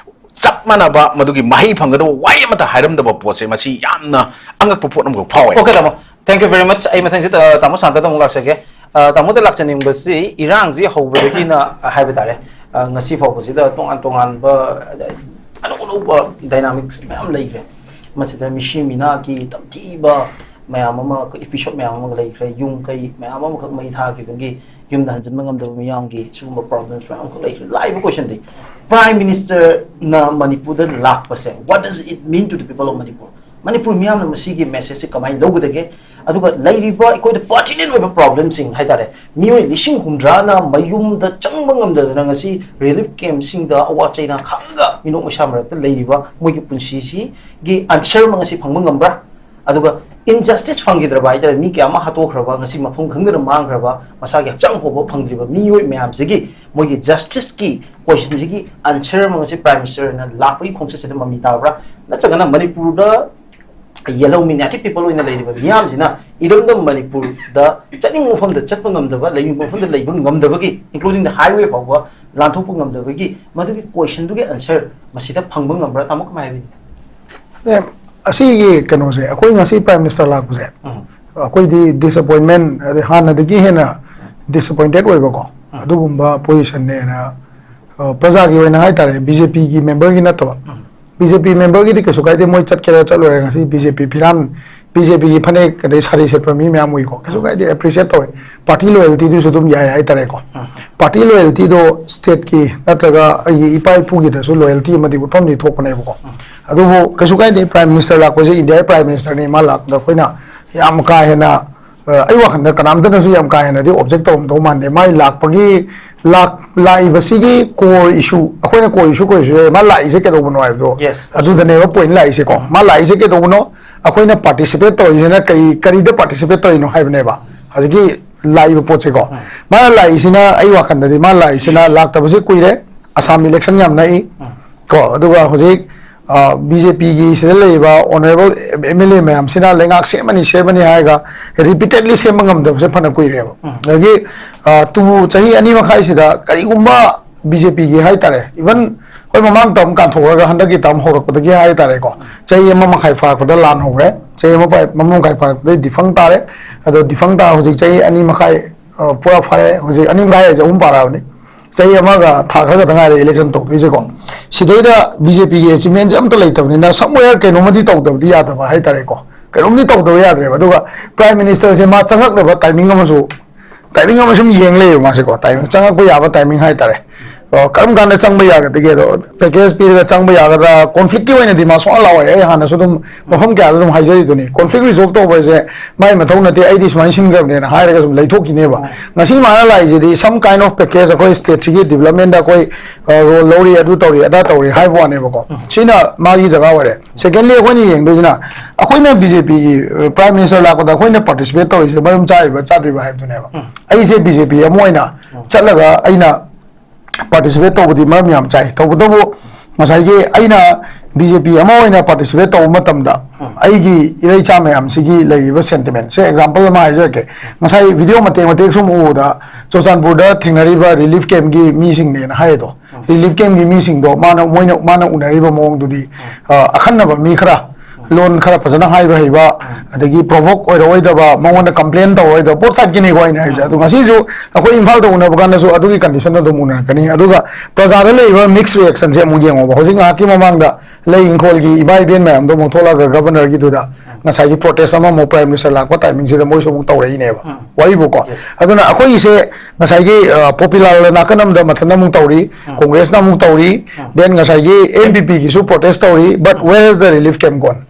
ꯆꯞ ꯃꯥꯟꯅꯕ ꯃꯗꯨꯒꯤ ꯃꯍꯩ ꯐꯪꯒꯗꯕ ꯋꯥꯍꯩ ꯑꯃꯠꯇ ꯍꯥꯏꯔꯝꯗꯕ ꯄꯣꯠꯁꯦ ꯃꯁꯤ ꯌꯥꯝꯅ ꯑꯉꯛꯄ ꯄꯣꯠ ꯑꯃꯈꯛ ꯐꯥꯎꯋꯦ꯫ Okay, ꯇꯥꯃꯣ꯫ Thank you very much꯫ ꯑꯩ ꯃꯊꯪꯁꯤꯗ, ꯑ, ꯇꯥꯃꯣ ꯁꯥꯟꯇꯗ ꯑꯃꯨꯛ ꯂꯥꯛꯆꯒꯦ꯫ ꯑ, ꯇꯥꯃꯣꯗ ꯂꯥꯛꯆꯅꯤꯡꯕꯁꯤ ꯏꯔꯥꯡꯁꯤ ꯍꯧꯕꯗꯒꯤꯅ ꯍꯥꯏꯕ ꯇꯥꯔꯦ, ꯑ, ꯉꯁꯤ ꯐꯥꯎꯕꯁꯤꯗ ꯇꯣꯉꯥꯟ ꯇꯣꯉꯥꯟꯕ, ꯑ, ꯑꯅꯧ ꯑꯅꯧꯕ ꯗꯥꯏꯅꯥꯃꯤꯛꯁ ꯃꯌꯥꯝ ꯂꯩꯈ꯭ꯔꯦ꯫ ꯃꯁꯤꯗ ꯃꯤꯁꯤ ꯃꯤꯅꯥꯒꯤ ꯇꯝꯊꯤꯕ ꯃꯌꯥꯝ ꯑꯃ, ꯏꯄꯤꯁꯣꯠ ꯃꯌꯥꯝ ꯑꯃ ꯂꯩꯈ꯭ꯔꯦ꯫ ꯌꯨꯝ ꯀꯩ ꯃꯌꯥꯝ ꯑꯃꯈꯛ ꯃꯩ ꯊꯥꯈꯤꯕꯒꯤ ꯌꯨꯝꯗ ꯍꯟꯖꯤꯟꯕ ꯉꯝꯗꯕ ꯃꯤꯌꯥꯝꯒꯤ ꯁꯤꯒꯨꯝꯕ ꯄ꯭ꯔꯣꯕ꯭ꯂꯦꯝꯁ ꯃꯌꯥꯝ ꯑꯃꯈꯛ ꯂꯩꯈ꯭ꯔꯦ꯫ ꯂꯥꯛꯏꯕ ꯀꯣꯏꯁꯟꯗꯤ, ꯄ꯭ꯔꯥꯏꯝ ꯃꯤꯅꯤꯁꯇꯔꯅ ꯃꯅꯤꯄꯨꯔꯗ ꯂꯥꯛꯄꯁꯦ, what does it mean to the people of Manipur? Manipur ꯃꯤꯌꯥꯝꯅ ꯃꯁꯤꯒꯤ message ꯁꯤ ꯀꯃꯥꯏꯅ ꯂꯧꯒꯗꯒꯦ? ꯑꯗꯨꯒ ꯂꯩꯔꯤꯕ ꯑꯩꯈꯣꯏꯗ pertinent ꯑꯣꯏꯕ problem ꯁꯤꯡ ꯍꯥꯏꯇꯥꯔꯦ, ꯃꯤꯑꯣꯏ ꯂꯤꯁꯤꯡ ꯍꯨꯝꯗ꯭ꯔꯥꯅ ꯃꯌꯨꯝꯗ ꯆꯪꯕ ꯉꯝꯗꯗꯅ ꯉꯁꯤ relief camp ꯁꯤꯡꯗ ꯑꯋꯥ ꯆꯩꯅꯥ ꯈꯥꯡꯉꯒ ꯃꯤꯅꯣꯛ ꯃꯩꯁꯥ ꯃꯔꯛꯇ ꯂꯩꯔꯤꯕ ꯃꯣꯏꯒꯤ ꯄꯨꯟꯁꯤꯁꯤꯒꯤ answer ꯑꯃ ꯉꯁꯤ ꯐꯪꯕ ꯉꯝꯕ꯭ꯔꯥ? ꯑꯗꯨꯒ injustice ꯐꯪꯈꯤꯗ꯭ꯔꯕ ꯍꯥꯏꯇꯥꯔꯦ, ꯃꯤ ꯀꯌꯥ ꯑꯃ ꯍꯥꯠꯇꯣꯛꯈ꯭ꯔꯕ, ꯉꯁꯤ ꯃꯐꯝ ꯈꯪꯗꯅ ꯃꯥꯡꯈ꯭ꯔꯕ, ꯃꯁꯥꯒꯤ ꯍꯛꯆꯥꯡ ꯐꯥꯎꯕ ꯐꯪꯗ꯭ꯔꯤꯕ ꯃꯤꯑꯣꯏ ꯃꯌꯥꯝꯁꯤꯒꯤ ꯃꯣꯏꯒꯤ justice ꯀꯤ question ꯁꯤꯒꯤ answer ꯑꯃ ꯉꯁꯤ Prime Minister ꯅ ꯂꯥꯛꯄꯒꯤ ꯈꯣꯡꯆꯠꯁꯤꯗ ꯃꯃꯤ ꯇꯥꯕ꯭ꯔꯥ? ꯅꯠꯇ꯭ꯔꯒꯅ ꯃꯅꯤꯄꯨꯔꯗ yellow minated people ꯑꯣꯏꯅ ꯂꯩꯔꯤꯕ ꯃꯤꯌꯥꯝꯁꯤꯅ ꯏꯔꯝꯗꯝ ꯃꯅꯤꯄꯨꯔꯗ ꯆꯠꯅꯤꯡꯕ ꯃꯐꯝꯗ ꯆꯠꯄ ꯉꯝꯗꯕ, ꯂꯩꯅꯤꯡꯕ ꯃꯐꯝꯗ ꯂꯩꯕ ꯉꯝꯗꯕꯒꯤ, including the highway ꯐꯥꯎꯕ ꯂꯥꯟꯊꯣꯛꯄ ꯉꯝꯗꯕꯒꯤ, ꯃꯗꯨꯒꯤ question ꯗꯨꯒꯤ answer ꯃꯁꯤꯗ ꯐꯪꯕ ꯉꯝꯕ꯭ꯔꯥ? ꯇꯥꯃꯣ, ꯀꯃꯥꯏ ꯍꯥꯏꯕꯤꯅꯤ? ꯑꯦ, ꯑꯁꯤꯒꯤ ꯀꯩꯅꯣꯁꯦ, ꯑꯩꯈꯣꯏ ꯉꯁꯤ Prime Minister ꯂꯥꯛꯄꯁꯦ, ꯎꯝ. ꯑꯩꯈꯣꯏꯗꯤ disappointment, ꯑꯗꯩ ꯍꯥꯟꯅꯗꯒꯤ ꯍꯦꯟꯅ disappointed ꯑꯣꯏꯕꯀꯣ, ꯎꯝ. ꯑꯗꯨꯒꯨꯝꯕ position ꯅꯦꯅ, ꯑ, ꯄ꯭ꯔꯖꯥꯒꯤ ꯑꯣꯏꯅ ꯍꯥꯏꯇꯥꯔꯦ, BJP ꯒꯤ member ꯒꯤ ꯅꯠꯇꯕ, ꯎꯝ. BJP member ꯒꯤꯗꯤ ꯀꯩꯁꯨ ꯀꯥꯏꯗꯦ, ꯃꯣꯏ ꯆꯠꯀꯦꯔꯥ ꯆꯠꯂꯣꯏꯔꯥ, ꯉꯁꯤ BJP ꯐꯤꯔꯥꯟ, BJP ꯒꯤ ꯐꯅꯦꯛ ꯑꯗꯩ ꯁꯥꯔꯤ ꯁꯦꯠꯄ ꯃꯤ ꯃꯌꯥꯝ ꯎꯏꯀꯣ, ꯀꯩꯁꯨ ꯀꯥꯏꯗꯦ, appreciate ꯇꯧꯋꯦ꯫ Party loyalty ꯗꯨꯁꯨ ꯑꯗꯨꯝ ꯌꯥꯏ ꯍꯥꯏꯇꯥꯔꯦꯀꯣ꯫ ꯎꯝ. Party loyalty ꯗꯣ state ꯀꯤ ꯅꯠꯇ꯭ꯔꯒ ꯑꯩꯒꯤ ꯏꯄꯥ ꯏꯄꯨꯒꯤꯗꯁꯨ loyalty ꯑꯃꯗꯤ ꯎꯠꯐꯝꯗꯤ ꯊꯣꯛꯄꯅꯦꯕꯀꯣ꯫ ꯑꯗꯨꯕꯨ ꯀꯩꯁꯨ ꯀꯥꯏꯗꯦ, Prime Minister ꯂꯥꯛꯄꯁꯦ India ꯒꯤ Prime Minister ꯅꯤ, ꯃꯥ ꯂꯥꯛꯄꯗ ꯑꯩꯈꯣꯏꯅ ꯌꯥꯝ ꯀꯥ ꯍꯦꯟꯅ, ꯑ, ꯑꯩ ꯋꯥꯈꯜꯗ ꯀꯅꯥꯝꯇꯅꯁꯨ ꯌꯥꯝ ꯀꯥ ꯍꯦꯟꯅꯗꯤ object ꯇꯧꯔꯝꯗꯧ ꯃꯥꯟꯗꯦ꯫ ꯃꯥꯏ ꯂꯥꯛꯄꯒꯤ, ꯂꯥꯛ-, ꯂꯥꯛꯏꯕꯁꯤꯒꯤ core issue, ꯑꯩꯈꯣꯏꯅ core issue, core issue ꯍꯥꯏ, ꯃꯥ ꯂꯥꯛꯏꯁꯦ ꯀꯩꯗꯧꯕꯅꯣ ꯍꯥꯏꯕꯗꯣ, Yes. ꯑꯗꯨꯗꯅꯦꯕ point ꯂꯥꯛꯏꯁꯦꯀꯣ꯫ ꯃꯥ ꯂꯥꯛꯏꯁꯦ ꯀꯩꯗꯧꯕꯅꯣ? ꯑꯩꯈꯣꯏꯅ participate ꯇꯧꯔꯤꯁꯤꯅ ꯀꯩ, ꯀꯔꯤꯗ participate ꯇꯧꯔꯤꯅꯣ ꯍꯥꯏꯕꯅꯦꯕ ꯍꯧꯖꯤꯛꯀꯤ ꯂꯥꯛꯏꯕ ꯄꯣꯠꯁꯦꯀꯣ꯫ ꯃꯥꯅ ꯂꯥꯛꯏꯁꯤꯅ, ꯑꯩ ꯋꯥꯈꯜꯗꯗꯤ ꯃꯥ ꯂꯥꯛꯏꯁꯤꯅ, ꯂꯥꯛꯇꯕꯁꯦ ꯀꯨꯏꯔꯦ, ꯑꯁꯥꯝ election ꯌꯥꯝ ꯅꯛꯏ ꯀꯣ, ꯑꯗꯨꯒ ꯍꯧꯖꯤꯛ, ꯑ, BJP ꯒꯤ ꯁꯤꯗ ꯂꯩꯔꯤꯕ honourable MLA ꯃꯌꯥꯝꯁꯤꯅ ꯂꯩꯉꯥꯛ ꯁꯦꯝꯃꯅꯤ, ꯁꯦꯝꯃꯅꯤ ꯍꯥꯏꯔꯒ repeatedly ꯁꯦꯝꯕ ꯉꯝꯗꯕꯁꯦ ꯐꯅ ꯀꯨꯏꯔꯦꯕ꯫ ꯑꯗꯒꯤ, ꯑ, ꯇꯨ, ꯆꯍꯤ ꯑꯅꯤ ꯃꯈꯥꯏꯁꯤꯗ ꯀꯔꯤꯒꯨꯝꯕ BJP ꯒꯤ ꯍꯥꯏꯇꯥꯔꯦ, even ꯑꯩꯈꯣꯏ ꯃꯃꯥꯡ term ꯀꯥꯟꯊꯣꯛꯈ꯭ꯔꯒ ꯍꯟꯗꯛꯀꯤ term ꯍꯧꯔꯛꯄꯗꯒꯤ ꯍꯥꯏꯇꯥꯔꯦꯀꯣ, ꯆꯍꯤ ꯑꯃ ꯃꯈꯥꯏ ꯐꯥꯔꯛꯄꯗ ꯂꯥꯟ ꯍꯧꯔꯦ, ꯆꯍꯤ ꯑꯃ ꯐꯥ-, ꯑꯃ ꯃꯈꯥꯏ ꯐꯥꯔꯛꯄꯗꯒꯤ defunct ꯇꯥꯔꯦ, ꯑꯗꯣ defunct ꯇꯥ ꯍꯧꯖꯤꯛ ꯆꯍꯤ ꯑꯅꯤ ꯃꯈꯥꯏ, ꯑ, ꯄꯨꯔꯥ ꯐꯥꯔꯦ, ꯍꯧꯖꯤꯛ ꯑꯅꯤ ꯃꯈꯥꯏ ꯍꯥꯏꯁꯦ ꯑꯍꯨꯝ ꯐꯥꯔꯛꯑꯕꯅꯤ꯫ ꯆꯍꯤ ꯑꯃꯒ ꯊꯥ ꯈꯔ ꯈꯛꯇ ꯉꯥꯏꯔꯦ election ꯇꯧꯗꯣꯏꯁꯦꯀꯣ꯫ ꯁꯤꯗꯩꯗ BJP ꯒꯤ achievement ꯁꯦ ꯑꯝꯇ ꯂꯩꯇꯕꯅꯤꯅ, somewhere ꯀꯩꯅꯣꯝꯃꯗꯤ ꯇꯧꯗꯕꯗꯤ ꯌꯥꯗꯕ ꯍꯥꯏꯇꯥꯔꯦꯀꯣ꯫ ꯀꯩꯅꯣꯝꯗꯤ ꯇꯧꯗꯕ ꯌꯥꯗ꯭ꯔꯦꯕ꯫ ꯑꯗꯨꯒ Prime Minister ꯁꯦ ꯃꯥ ꯆꯪꯉꯛꯅꯕ timing ꯑꯃꯁꯨ, timing ꯑꯃ ꯁꯨꯝ ꯌꯦꯡ ꯂꯩꯌꯦꯕ ꯃꯥꯁꯦꯀꯣ꯫ Timing, ꯆꯪꯉꯛꯄ ꯌꯥꯕ timing ꯍꯥꯏꯇꯥꯔꯦ꯫ ꯑ, ꯀꯔꯝ ꯀꯥꯟꯗ ꯆꯪꯕ ꯌꯥꯒꯗꯒꯦ? ꯑꯗꯣ ꯄꯦꯀꯦꯖ ꯄꯤꯔꯒ ꯆꯪꯕ ꯌꯥꯒꯗ꯭ꯔꯥ? ꯀꯣꯟꯐ꯭ꯂꯤꯛꯀꯤ ꯑꯣꯏꯅꯗꯤ ꯃꯥ ꯁꯨꯡꯂꯥꯛ ꯂꯥꯛꯑꯣꯏ꯫ ꯑꯩ ꯍꯥꯟꯅꯁꯨ ꯑꯗꯨꯝ ꯃꯐꯝ ꯀꯌꯥꯗ ꯑꯗꯨꯝ ꯍꯥꯏꯖꯔꯤꯗꯨꯅꯤ, ꯀꯣꯟꯐ꯭ꯂꯤꯛ ꯔꯤꯖꯣꯜꯕ ꯇꯧꯕ ꯍꯥꯏꯁꯦ ꯃꯥꯏ ꯃꯊꯧ ꯅꯠꯇꯦ, ꯑꯩꯗꯤ ꯁꯨꯃꯥꯏꯅ ꯁꯤꯟꯈ꯭ꯔꯕꯅꯦꯅ ꯍꯥꯏꯔꯒ ꯁꯨꯝ ꯂꯩꯊꯣꯛꯈꯤꯅꯦꯕ꯫ ꯉꯁꯤ ꯃꯥꯅ ꯂꯥꯛꯏꯁꯤꯗꯤ some kind of package, ꯑꯩꯈꯣꯏ ꯁ꯭ꯇꯦꯠꯁꯤꯒꯤ ꯗꯤꯕꯂꯞꯃꯦꯟꯗ ꯑꯩꯈꯣꯏ ꯔꯣꯜ ꯂꯧꯔꯤ, ꯑꯗꯨ ꯇꯧꯔꯤ, ꯑꯗꯥ ꯇꯧꯔꯤ ꯍꯥꯏꯕ ꯋꯥꯅꯦꯕꯀꯣ꯫ ꯁꯤꯅ ꯃꯥꯒꯤ ꯖꯒꯥ ꯑꯣꯏꯔꯦ꯫ ꯁꯦꯀꯦꯟꯂꯤ, ꯑꯩꯈꯣꯏꯅ ꯌꯦꯡꯗꯣꯏꯁꯤꯅ ꯑꯩꯈꯣꯏꯅ ꯕꯤ ꯖꯦ ꯄꯤꯒꯤ ꯄ꯭ꯔꯥꯏꯝ ꯃꯤꯅꯤꯁꯇꯔ ꯂꯥꯛꯄꯗ ꯑꯩꯈꯣꯏꯅ ꯄꯥꯔꯇꯤꯁꯤꯄꯦꯠ ꯇꯧꯔꯤꯁꯦ ꯃꯔꯝ ꯆꯥꯔꯤꯕ꯭ꯔꯥ ꯆꯥꯗ꯭ꯔꯤꯕ꯭ꯔꯥ ꯍꯥꯏꯕꯗꯨꯅꯦꯕ꯫ ꯑꯩꯁꯦ ꯕꯤ ꯖꯦ ꯄꯤ ꯑꯃ ꯑꯣꯏꯅ ꯆꯠꯂꯒ ꯑꯩꯅ ꯄꯥꯔꯇꯤꯁꯤꯄꯦꯠ ꯇꯧꯕꯗꯤ ꯃꯔꯝ ꯌꯥꯝ ꯆꯥꯏ꯫ ꯇꯧꯕꯇꯕꯨ ꯉꯁꯥꯏꯒꯤ ꯑꯩꯅ ꯕꯤ ꯖꯦ ꯄꯤ ꯑꯃ ꯑꯣꯏꯅ ꯄꯥꯔꯇꯤꯁꯤꯄꯦꯠ ꯇꯧꯕ ꯃꯇꯝꯗ ꯑꯩꯒꯤ ꯏꯔꯩꯆꯥ ꯃꯌꯥꯝꯁꯤꯒꯤ ꯂꯩꯔꯤꯕ ꯁꯦꯟꯇꯤꯃꯦꯟꯁꯦ ꯑꯦꯛꯖꯥꯝꯄꯜ ꯑꯃ ꯍꯥꯏꯖꯔꯛꯀꯦ꯫ ꯉꯁꯥꯏ ꯚꯤꯗꯤꯑꯣ ꯃꯇꯦꯛ ꯃꯇꯦꯛ ꯁꯨꯝ ꯎꯕꯗ ꯆꯨꯔꯆꯥꯟꯄꯨꯔꯗ ꯊꯦꯡꯅꯔꯤꯕ ꯔꯤꯂꯤꯐ ꯀꯦꯝꯞꯀꯤ ꯃꯤꯁꯤꯡꯅꯦꯅ ꯍꯥꯏꯌꯦꯗꯣ꯫ ꯔꯤꯂꯤꯐ ꯀꯦꯝꯞꯀꯤ ꯃꯤꯁꯤꯡꯗꯣ ꯃꯥꯅ, ꯃꯣꯏꯅ, ꯃꯥꯅ ꯎꯅꯔꯤꯕ ꯃꯑꯣꯡꯗꯨꯗꯤ, ꯑ, ꯑꯈꯟꯅꯕ ꯃꯤ ꯈꯔ, ꯂꯣꯟ ꯈꯔ ꯐꯖꯅ ꯍꯥꯏꯕ ꯍꯩꯕ, ꯑꯗꯒꯤ ꯄ꯭ꯔꯣꯚꯣꯛ ꯑꯣꯏꯔꯛꯑꯣꯏꯗꯕ, ꯃꯉꯣꯟꯗ ꯀꯝꯄ꯭ꯂꯦꯟ ꯇꯧꯔꯛꯑꯣꯏꯗꯕ, both sideꯀꯤꯅꯤꯀꯣ ꯑꯩꯅ ꯍꯥꯏꯁꯦ꯫ ꯑꯗꯣ ꯉꯁꯤꯁꯨ ꯑꯩꯈꯣꯏ ꯏꯝꯐꯥꯜꯗ ꯎꯅꯕ ꯀꯥꯟꯗꯁꯨ ꯑꯗꯨꯒꯤ ꯀꯟꯗꯤꯁꯟꯗꯣ ꯑꯗꯨꯝ ꯎꯅꯔꯛꯀꯅꯤ꯫ ꯑꯗꯨꯒ ꯄ꯭ꯔꯖꯥꯗ ꯂꯩꯔꯤꯕ ꯃꯤꯛꯁ ꯔꯤꯌꯦꯛꯁꯟꯁꯦ ꯑꯃꯨꯛ ꯌꯦꯡꯉꯣꯕ꯫ ꯍꯧꯖꯤꯛ ꯉꯥꯏꯍꯥꯛꯀꯤ ꯃꯃꯥꯡꯗ ꯂꯩ ꯏꯪꯈꯣꯜꯒꯤ ꯏꯃꯥ ꯏꯕꯦꯟ ꯃꯌꯥꯝꯗꯣ ꯑꯃꯨꯛ ꯊꯣꯛꯂꯛꯑꯒ ꯒꯚꯔꯅꯔꯒꯤꯗꯨꯗ ꯉꯁꯥꯏꯒꯤ ꯄ꯭ꯔꯣꯇꯦꯁ ꯑꯃꯃꯨꯛ ꯄ꯭ꯔꯥꯏꯝ ꯃꯤꯅꯤꯁꯇꯔ ꯂꯥꯛꯄ ꯇꯥꯏꯃꯤꯡꯁꯤꯗ ꯃꯣꯏꯁꯨ ꯑꯃꯨꯛ ꯇꯧꯔꯛꯏꯅꯦꯕ꯫ ꯋꯥꯔꯤꯕꯨꯀꯣ꯫ ꯑꯗꯨꯅ ꯑꯩꯈꯣꯏꯒꯤꯁꯦ ꯉꯁꯥꯏꯒꯤ, ꯑ, ꯄꯣꯄꯨꯂꯔ ꯅꯥꯀꯟ ꯑꯃꯗ ꯃꯊꯟꯇ ꯑꯃꯨꯛ ꯇꯧꯔꯤ, ꯀꯣꯡꯒ꯭ꯔꯦꯁꯅ ꯑꯃꯨꯛ ꯇꯧꯔꯤ, then ꯉꯁꯥꯏꯒꯤ ꯑꯦꯟ ꯄꯤ ꯄꯤꯒꯤꯁꯨ ꯄ꯭ꯔꯣꯇꯦꯁ ꯇꯧꯔꯤ, but where is the relief camp gone?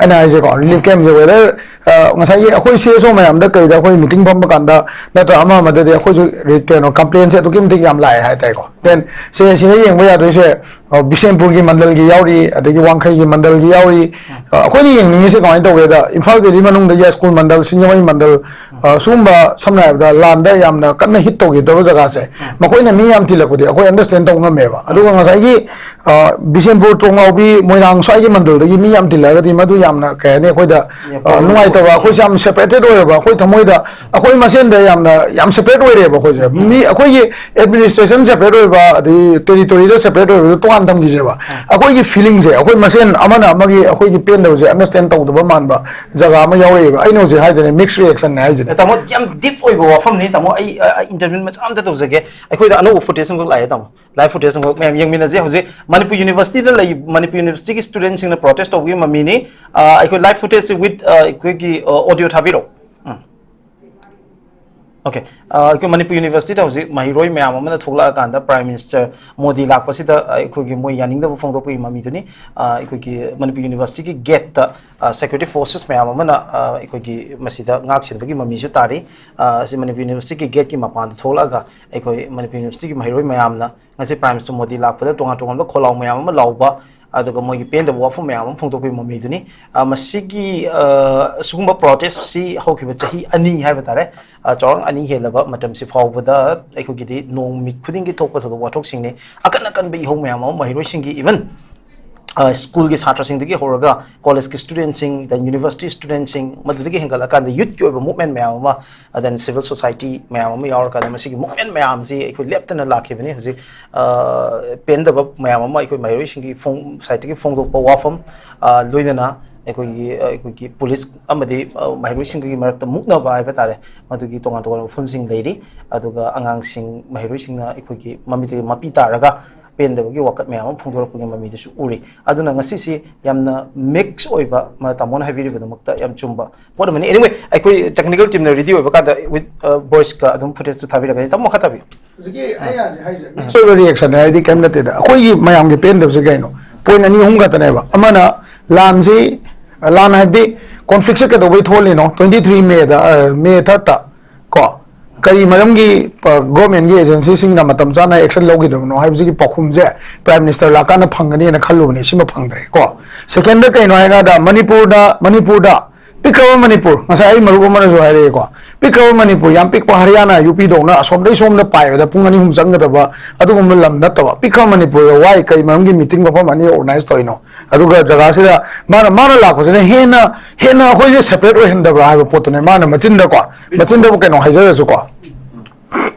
ꯑꯩꯅ ꯍꯥꯏꯁꯦꯀꯣ, ꯔꯤꯂꯤꯐ ꯀꯦꯝꯞꯁꯦ ꯋꯦꯗꯔ, ꯑ, ꯉꯁꯥꯏꯒꯤ ꯑꯩꯈꯣꯏ ꯁꯤ ꯑꯦꯁ ꯑꯣ ꯃꯌꯥꯝꯗ ꯀꯩꯗ ꯑꯩꯈꯣꯏ ꯃꯤꯇꯤꯡ ꯐꯝꯕ ꯀꯥꯟꯗ ꯅꯠꯇ꯭ꯔ ꯑꯃ ꯑꯃꯗꯗꯤ ꯑꯩꯈꯣꯏꯁꯨ ꯔꯤ-, ꯀꯩꯅꯣ, ꯀꯝꯄ꯭ꯂꯦꯟꯁꯦ ꯑꯗꯨꯛꯀꯤ ꯃꯇꯤꯛ ꯌꯥꯝ ꯂꯥꯛꯑꯦ ꯍꯥꯏꯇꯥꯔꯦꯀꯣ꯫ Then ꯁꯦ ꯁꯤꯗ ꯌꯦꯡꯕ ꯌꯥꯗꯣꯏꯁꯦ, ꯑ, ꯕꯤꯁꯦꯝꯄꯨꯔꯒꯤ ꯃꯟꯗꯜꯒꯤ ꯌꯥꯎꯔꯤ, ꯑꯗꯒꯤ ꯋꯥꯡꯈꯩꯒꯤ ꯃꯟꯗꯜꯒꯤ ꯌꯥꯎꯔꯤ꯫ ꯑ, ꯑꯩꯈꯣꯏꯅ ꯌꯦꯡꯅꯤꯡꯉꯤꯁꯦ ꯀꯃꯥꯏꯅ ꯇꯧꯒꯦꯗ, ꯏꯝꯐꯥꯜ ꯚꯦꯂꯤ ꯃꯅꯨꯡꯗ ꯌꯥꯏꯁ꯭ꯀꯨꯜ ꯃꯟꯗꯜ, ꯁꯤꯡꯖꯃꯩ ꯃꯟꯗꯜ, ꯑ, ꯁꯨꯝꯕ ꯁꯝꯅ ꯍꯥꯏꯔꯕꯗ ꯂꯥꯟꯗ ꯌꯥꯝꯅ ꯀꯟꯅ ꯍꯤꯠ ꯇꯧꯈꯤꯗꯕ ꯖꯒꯥꯁꯦ, ꯃꯈꯣꯏꯅ ꯃꯤ ꯌꯥꯝ ꯇꯤꯜꯂꯛꯄꯗꯤ ꯑꯩꯈꯣꯏ ꯑꯟꯗꯔꯁ꯭ꯇꯦꯟ ꯇꯧꯕ ꯉꯝꯃꯦꯕ꯫ ꯑꯗꯨꯒ ꯉꯁꯥꯏꯒꯤ, ꯑ, ꯕꯤꯁꯦꯝꯄꯨꯔ, ꯇꯣꯡꯂꯥꯎꯕꯤ, ꯃꯣꯏꯔꯥꯡ ꯁ꯭ꯋꯥꯏꯒꯤ ꯃꯟꯗꯜꯗꯒꯤ ꯃꯤ ꯌꯥꯝ ꯇꯤꯜꯂꯛꯑꯒꯗꯤ ꯃꯗꯨ ꯌꯥꯝꯅ, ꯀꯩ ꯍꯥꯏꯅꯤ, ꯑꯩꯈꯣꯏꯗ, ꯑ, ꯅꯨꯡꯉꯥꯏꯇꯕ, ꯑꯩꯈꯣꯏꯁꯦ ꯌꯥꯝ ꯁꯦꯄꯔꯦꯇꯦꯠ ꯑꯣꯏꯔꯕ, ꯑꯩꯈꯣꯏ ꯊꯃꯣꯏꯗ, ꯑꯩꯈꯣꯏ ꯃꯁꯦꯟꯗ ꯌꯥꯝꯅ, ꯌꯥꯝ ꯁꯦꯄꯔꯦꯠ ꯑꯣꯏꯔꯦꯕ ꯑꯩꯈꯣꯏꯁꯦ꯫ ꯃꯤ, ꯑꯩꯈꯣꯏꯒꯤ ꯑꯦꯗꯃꯤꯅꯤꯁꯇ꯭ꯔꯦꯁꯟ ꯁꯦꯄꯔꯦꯠ ꯑꯣꯏꯕ, ꯑꯗꯩ ꯇꯦꯔꯤꯇꯣꯔꯤꯗ ꯁꯦꯄꯔꯦꯠ ꯑꯣꯏꯕꯗꯣ ꯇꯣꯉꯥꯟ ꯊꯝꯈꯤꯁꯦꯕ꯫ ꯑꯩꯈꯣꯏꯒꯤ ꯐꯤꯂꯤꯡꯁꯦ, ꯑꯩꯈꯣꯏ ꯃꯁꯦꯟ ꯑꯃꯅ ꯑꯃꯒꯤ ꯑꯩꯈꯣꯏꯒꯤ ꯄꯦꯟꯗꯕꯁꯦ ꯑꯟꯗꯔꯁ꯭ꯇꯦꯟ ꯇꯧꯗꯕ ꯃꯥꯟꯕ ꯖꯒꯥ ꯑꯃ ꯌꯥꯎꯔꯛꯑꯦꯕ꯫ ꯑꯩꯅ ꯍꯧꯖꯤꯛ ꯍꯥꯏꯗꯅ ꯃꯤꯛꯁ ꯔꯤꯌꯦꯛꯁꯟꯅꯦ ꯍꯥꯏꯁꯤꯅꯦ꯫ ꯇꯥꯃꯣ, ꯌꯥꯝ ꯗꯤꯞ ꯑꯣꯏꯕ ꯋꯥꯐꯝꯅꯤ ꯇꯥꯃꯣ꯫ ꯑꯩ, ꯑ, ꯑ, ꯏꯟꯇꯔꯚ꯭ꯌꯨ ꯃꯆꯥ ꯑꯝꯇ ꯇꯧꯖꯒꯦ꯫ ꯑꯩꯈꯣꯏꯗ ꯑꯅꯧꯕ ꯐꯨꯇꯦꯖ ꯑꯃꯈꯛ ꯂꯥꯛꯑꯦ ꯇꯥꯃꯣ꯫ ꯂꯥꯏꯚ ꯐꯨꯇꯦꯖ ꯑꯃꯈꯛ ꯃꯌꯥꯝ ꯌꯦꯡꯃꯤꯟꯅꯁꯦ꯫ ꯍꯧꯖꯤꯛ ꯃꯅꯤꯄꯨꯔ ꯌꯨꯅꯤꯚꯔꯁꯤꯇꯤꯗ ꯂꯩ, ꯃꯅꯤꯄꯨꯔ ꯌꯨꯅꯤꯚꯔꯁꯤꯇꯤꯒꯤ ꯁ꯭ꯇꯨꯗꯦꯟꯠꯁꯤꯡꯅ ꯄ꯭ꯔꯣꯇꯦꯁ ꯇꯧꯕꯒꯤ ꯃꯃꯤꯅꯤ꯫ ꯑ, ꯑꯩꯈꯣꯏ ꯂꯥꯏꯚ ꯐꯨꯇꯦꯖꯁꯤ with, ꯑ, ꯑꯩꯈꯣꯏꯒꯤ, ꯑ, ꯑꯣꯗꯤꯑꯣ ꯊꯥꯕꯤꯔꯛꯑꯣ꯫ ꯎꯝ꯫ Okay, ꯑ, ꯑꯩꯈꯣꯏ ꯃꯅꯤꯄꯨꯔ ꯌꯨꯅꯤꯚꯔꯁꯤꯇꯤꯗ ꯍꯧꯖꯤꯛ ꯃꯍꯩꯔꯣꯏ ꯃꯌꯥꯝ ꯑꯃꯅ ꯊꯣꯛꯂꯛꯑꯀꯥꯟꯗ Prime Minister ꯃꯣꯗꯤ ꯂꯥꯛꯄꯁꯤꯗ, ꯑ, ꯑꯩꯈꯣꯏꯒꯤ ꯃꯣꯏ ꯌꯥꯅꯤꯡꯗꯕ ꯐꯣꯡꯗꯣꯛꯄꯒꯤ ꯃꯃꯤꯗꯨꯅꯤ꯫ ꯑ, ꯑꯩꯈꯣꯏꯒꯤ ꯃꯅꯤꯄꯨꯔ ꯌꯨꯅꯤꯚꯔꯁꯤꯇꯤꯒꯤ ꯒꯦꯠꯇ, ꯑ, security forces ꯃꯌꯥꯝ ꯑꯃꯅ, ꯑ, ꯑꯩꯈꯣꯏꯒꯤ ꯃꯁꯤꯗ ꯉꯥꯛ ꯁꯦꯟꯕꯒꯤ ꯃꯃꯤꯁꯨ ꯇꯥꯔꯤ꯫ ꯑ, ꯑꯁꯤ ꯃꯅꯤꯄꯨꯔ ꯌꯨꯅꯤꯚꯔꯁꯤꯇꯤꯒꯤ ꯒꯦꯠꯀꯤ ꯃꯄꯥꯟꯗ ꯊꯣꯛꯂꯛꯑꯒ ꯑꯩꯈꯣꯏ ꯃꯅꯤꯄꯨꯔ ꯌꯨꯅꯤꯚꯔꯁꯤꯇꯤꯒꯤ ꯃꯍꯩꯔꯣꯏ ꯃꯌꯥꯝꯅ ꯉꯁꯤ Prime Minister ꯃꯣꯗꯤ ꯂꯥꯛꯄꯗ ꯇꯣꯉꯥꯟ ꯇꯣꯉꯥꯟꯕ ꯈꯣꯜꯂꯥꯎ ꯃꯌꯥꯝ ꯑꯃ ꯂꯥꯎꯕ, ꯑꯗꯨꯒ ꯃꯣꯏꯒꯤ ꯄꯦꯟꯗꯕ ꯋꯥꯐꯝ ꯃꯌꯥꯝ ꯑꯃ ꯐꯣꯡꯗꯣꯛꯄꯒꯤ ꯃꯃꯤꯗꯨꯅꯤ꯫ ꯑ, ꯃꯁꯤꯒꯤ, ꯑ, ꯁꯤꯒꯨꯝꯕ protest ꯁꯤ ꯍꯧꯈꯤꯕ ꯆꯍꯤ ꯑꯅꯤ ꯍꯥꯏꯕ ꯇꯥꯔꯦ, ꯑ, ꯆꯥꯎꯔꯥꯛꯅ ꯑꯅꯤ ꯍꯦꯜꯂꯕ ꯃꯇꯝꯁꯤ ꯐꯥꯎꯕꯗ ꯑꯩꯈꯣꯏꯒꯤꯗꯤ ꯅꯣꯡꯃ ꯈꯨꯗꯤꯡꯒꯤ ꯊꯣꯛꯄ ꯊꯧꯗꯣꯛ ꯋꯥꯊꯣꯛꯁꯤꯡꯅꯤ꯫ ꯑꯀꯟ ꯑꯀꯟꯕ ꯏꯍꯧ ꯃꯌꯥꯝ ꯑꯃ ꯃꯍꯩꯔꯣꯏꯁꯤꯡꯒꯤ, even, ꯑ, ꯁ꯭ꯀꯨꯜꯒꯤ ꯁꯥꯇ꯭ꯔꯁꯤꯡꯗꯒꯤ ꯍꯧꯔꯒ ꯀꯣꯂꯦꯖꯀꯤ ꯁ꯭ꯇꯨꯗꯦꯟꯠꯁꯤꯡ, then ꯌꯨꯅꯤꯚꯔꯁꯤꯇꯤ ꯁ꯭ꯇꯨꯗꯦꯟꯠꯁꯤꯡ, ꯃꯗꯨꯗꯒꯤ ꯍꯦꯟꯒꯠꯂꯀꯥꯟꯗ ꯌꯨꯠꯀꯤ ꯑꯣꯏꯕ movement ꯃꯌꯥꯝ ꯑꯃ, then civil society ꯃꯌꯥꯝ ꯑꯃ ꯌꯥꯎꯔꯀꯥꯟꯗ ꯃꯁꯤꯒꯤ movement ꯃꯌꯥꯝꯁꯤ ꯑꯩꯈꯣꯏ ꯂꯦꯞꯇꯅ ꯂꯥꯛꯈꯤꯕꯅꯤ꯫ ꯍꯧꯖꯤꯛ, ꯑ, ꯄꯦꯟꯗꯕ ꯃꯌꯥꯝ ꯑꯃ ꯑꯩꯈꯣꯏ ꯃꯍꯩꯔꯣꯏꯁꯤꯡꯒꯤ ꯐꯣꯡ-, side ꯇꯒꯤ ꯐꯣꯡꯗꯣꯛꯄ ꯋꯥꯐꯝ, ꯑ, ꯂꯣꯏꯅꯅ ꯑꯩꯈꯣꯏꯒꯤ, ꯑ, ꯑꯩꯈꯣꯏꯒꯤ ꯄꯨꯂꯤꯁ ꯑꯃꯗꯤ, ꯑ, ꯃꯍꯩꯔꯣꯏꯁꯤꯡꯒꯤ ꯃꯔꯛꯇ ꯃꯨꯛꯅꯕ ꯍꯥꯏꯕ ꯇꯥꯔꯦ, ꯃꯗꯨꯒꯤ ꯇꯣꯉꯥꯟ ꯇꯣꯉꯥꯟꯕ ꯋꯥꯐꯝꯁꯤꯡ ꯂꯩꯔꯤ꯫ ꯑꯗꯨꯒ ꯑꯉꯥꯡꯁꯤꯡ, ꯃꯍꯩꯔꯣꯏꯁꯤꯡꯅ ꯑꯩꯈꯣꯏꯒꯤ ꯃꯃꯤꯠꯇꯒꯤ ꯃꯄꯤ ꯇꯥꯔꯒ ꯄꯦꯟꯗꯕꯒꯤ ꯋꯥꯀꯠ ꯃꯌꯥꯝ ꯑꯃ ꯐꯣꯡꯗꯣꯔꯛꯄꯒꯤ ꯃꯃꯤꯗꯁꯨ ꯎꯔꯤ꯫ ꯑꯗꯨꯅ ꯉꯁꯤꯁꯤ ꯌꯥꯝꯅ mix ꯑꯣꯏꯕ, ꯃ-, ꯇꯥꯃꯣꯅ ꯍꯥꯏꯕꯤꯔꯤꯕꯗꯨꯃꯛꯇ ꯌꯥꯝ ꯆꯨꯝꯕ ꯄꯣꯠ ꯑꯃꯅꯤ꯫ Anyway, ꯑꯩꯈꯣꯏ technical team ꯅ ready ꯑꯣꯏꯕ ꯀꯥꯟꯗ with, uh, voice ꯀ ꯑꯗꯨꯝ footage ꯇꯨ ꯊꯥꯕꯤꯔꯛꯀꯅꯤ꯫ ꯇꯥꯃꯣ, ꯃꯈꯥ ꯇꯥꯕꯤꯌꯨ꯫ ꯍꯧꯖꯤꯛꯀꯤ ꯑꯩ ꯍꯧꯖꯤꯛ ꯍꯥꯏꯁꯦ, mix ꯑꯣꯏꯕ reaction ꯍꯥꯏꯗꯤ ꯀꯩꯝ ꯅꯠꯇꯦꯗ꯫ ꯑꯩꯈꯣꯏꯒꯤ ꯃꯌꯥꯝꯒꯤ ꯄꯦꯟꯗꯕꯁꯦ ꯀꯩꯅꯣ? Point ꯑꯅꯤ ꯑꯍꯨꯝ ꯈꯛꯇꯅꯦꯕ꯫ ꯑꯃꯅ ꯂꯥꯟꯁꯤ, ꯂꯥꯟ ꯍꯥꯏꯕꯗꯤ conflict ꯁꯦ ꯀꯩꯗꯧꯕꯩ ꯊꯣꯛꯍꯜꯂꯤꯅꯣ? Twenty three May ꯗ, ꯑ, May third ꯇ, ꯀꯣ? ꯀꯔꯤ ꯃꯔꯝꯒꯤ, ꯑ, government ꯀꯤ agency ꯁꯤꯡꯅ ꯃꯇꯝ ꯆꯥꯅ action ꯂꯧꯈꯤꯗꯕꯅꯣ ꯍꯥꯏꯕꯁꯤꯒꯤ ꯄꯥꯎꯈꯨꯝꯁꯦ Prime Minister ꯂꯥꯛꯀꯥꯟꯗ ꯐꯪꯒꯅꯤꯅ ꯈꯜꯂꯨꯕꯅꯦ, ꯁꯤꯃ ꯐꯪꯗ꯭ꯔꯦ, ꯀꯣ? Second ꯗ ꯀꯩꯅꯣ ꯍꯥꯏꯀꯥꯟꯗ ꯃꯅꯤꯄꯨꯔꯗ, ꯃꯅꯤꯄꯨꯔꯗ ꯄꯤꯛꯈ꯭ꯔꯕ ꯃꯅꯤꯄꯨꯔ, ꯉꯁꯥꯏ ꯑꯩ ꯃꯔꯨꯞ ꯑꯃꯅꯁꯨ ꯍꯥꯏꯔꯛꯑꯦꯀꯣ, ꯄꯤꯛꯈ꯭ꯔꯕ ꯃꯅꯤꯄꯨꯔ, ꯌꯥꯝ ꯄꯤꯛꯄ ꯍꯔꯤꯌꯥꯅꯥ, ꯌꯨ ꯄꯤ ꯗꯧꯅ ꯑꯁꯣꯝꯗꯩ ꯁꯣꯝꯗ ꯄꯥꯏꯕꯗ ꯄꯨꯡ ꯑꯅꯤ ꯑꯍꯨꯝ ꯆꯪꯒꯗꯕ ꯑꯗꯨꯒꯨꯝꯕ ꯂꯝ ꯅꯠꯇꯕ, ꯄꯤꯛꯈ꯭ꯔꯕ ꯃꯅꯤꯄꯨꯔꯗ why, ꯀꯩ ꯃꯔꯝꯒꯤ meeting ꯃꯐꯝ ꯑꯅꯤ organize ꯇꯧꯔꯤꯅꯣ? ꯑꯗꯨꯒ ꯖꯒꯥꯁꯤꯗ ꯃꯥꯅ, ꯃꯥꯅ ꯂꯥꯛꯄꯁꯤꯅ ꯍꯦꯟꯅ, ꯍꯦꯟꯅ ꯑꯩꯈꯣꯏꯁꯦ separate ꯑꯣꯏꯍꯟꯗꯕ꯭ꯔꯥ ꯍꯥꯏꯕ ꯄꯣꯠꯇꯨꯅꯦ ꯃꯥꯅ ꯃꯆꯤꯟꯗꯀꯣ, ꯃꯆꯤꯟꯗꯕꯨ ꯀꯩꯅꯣ ꯍꯥꯏꯖꯔꯁꯨꯀꯣ꯫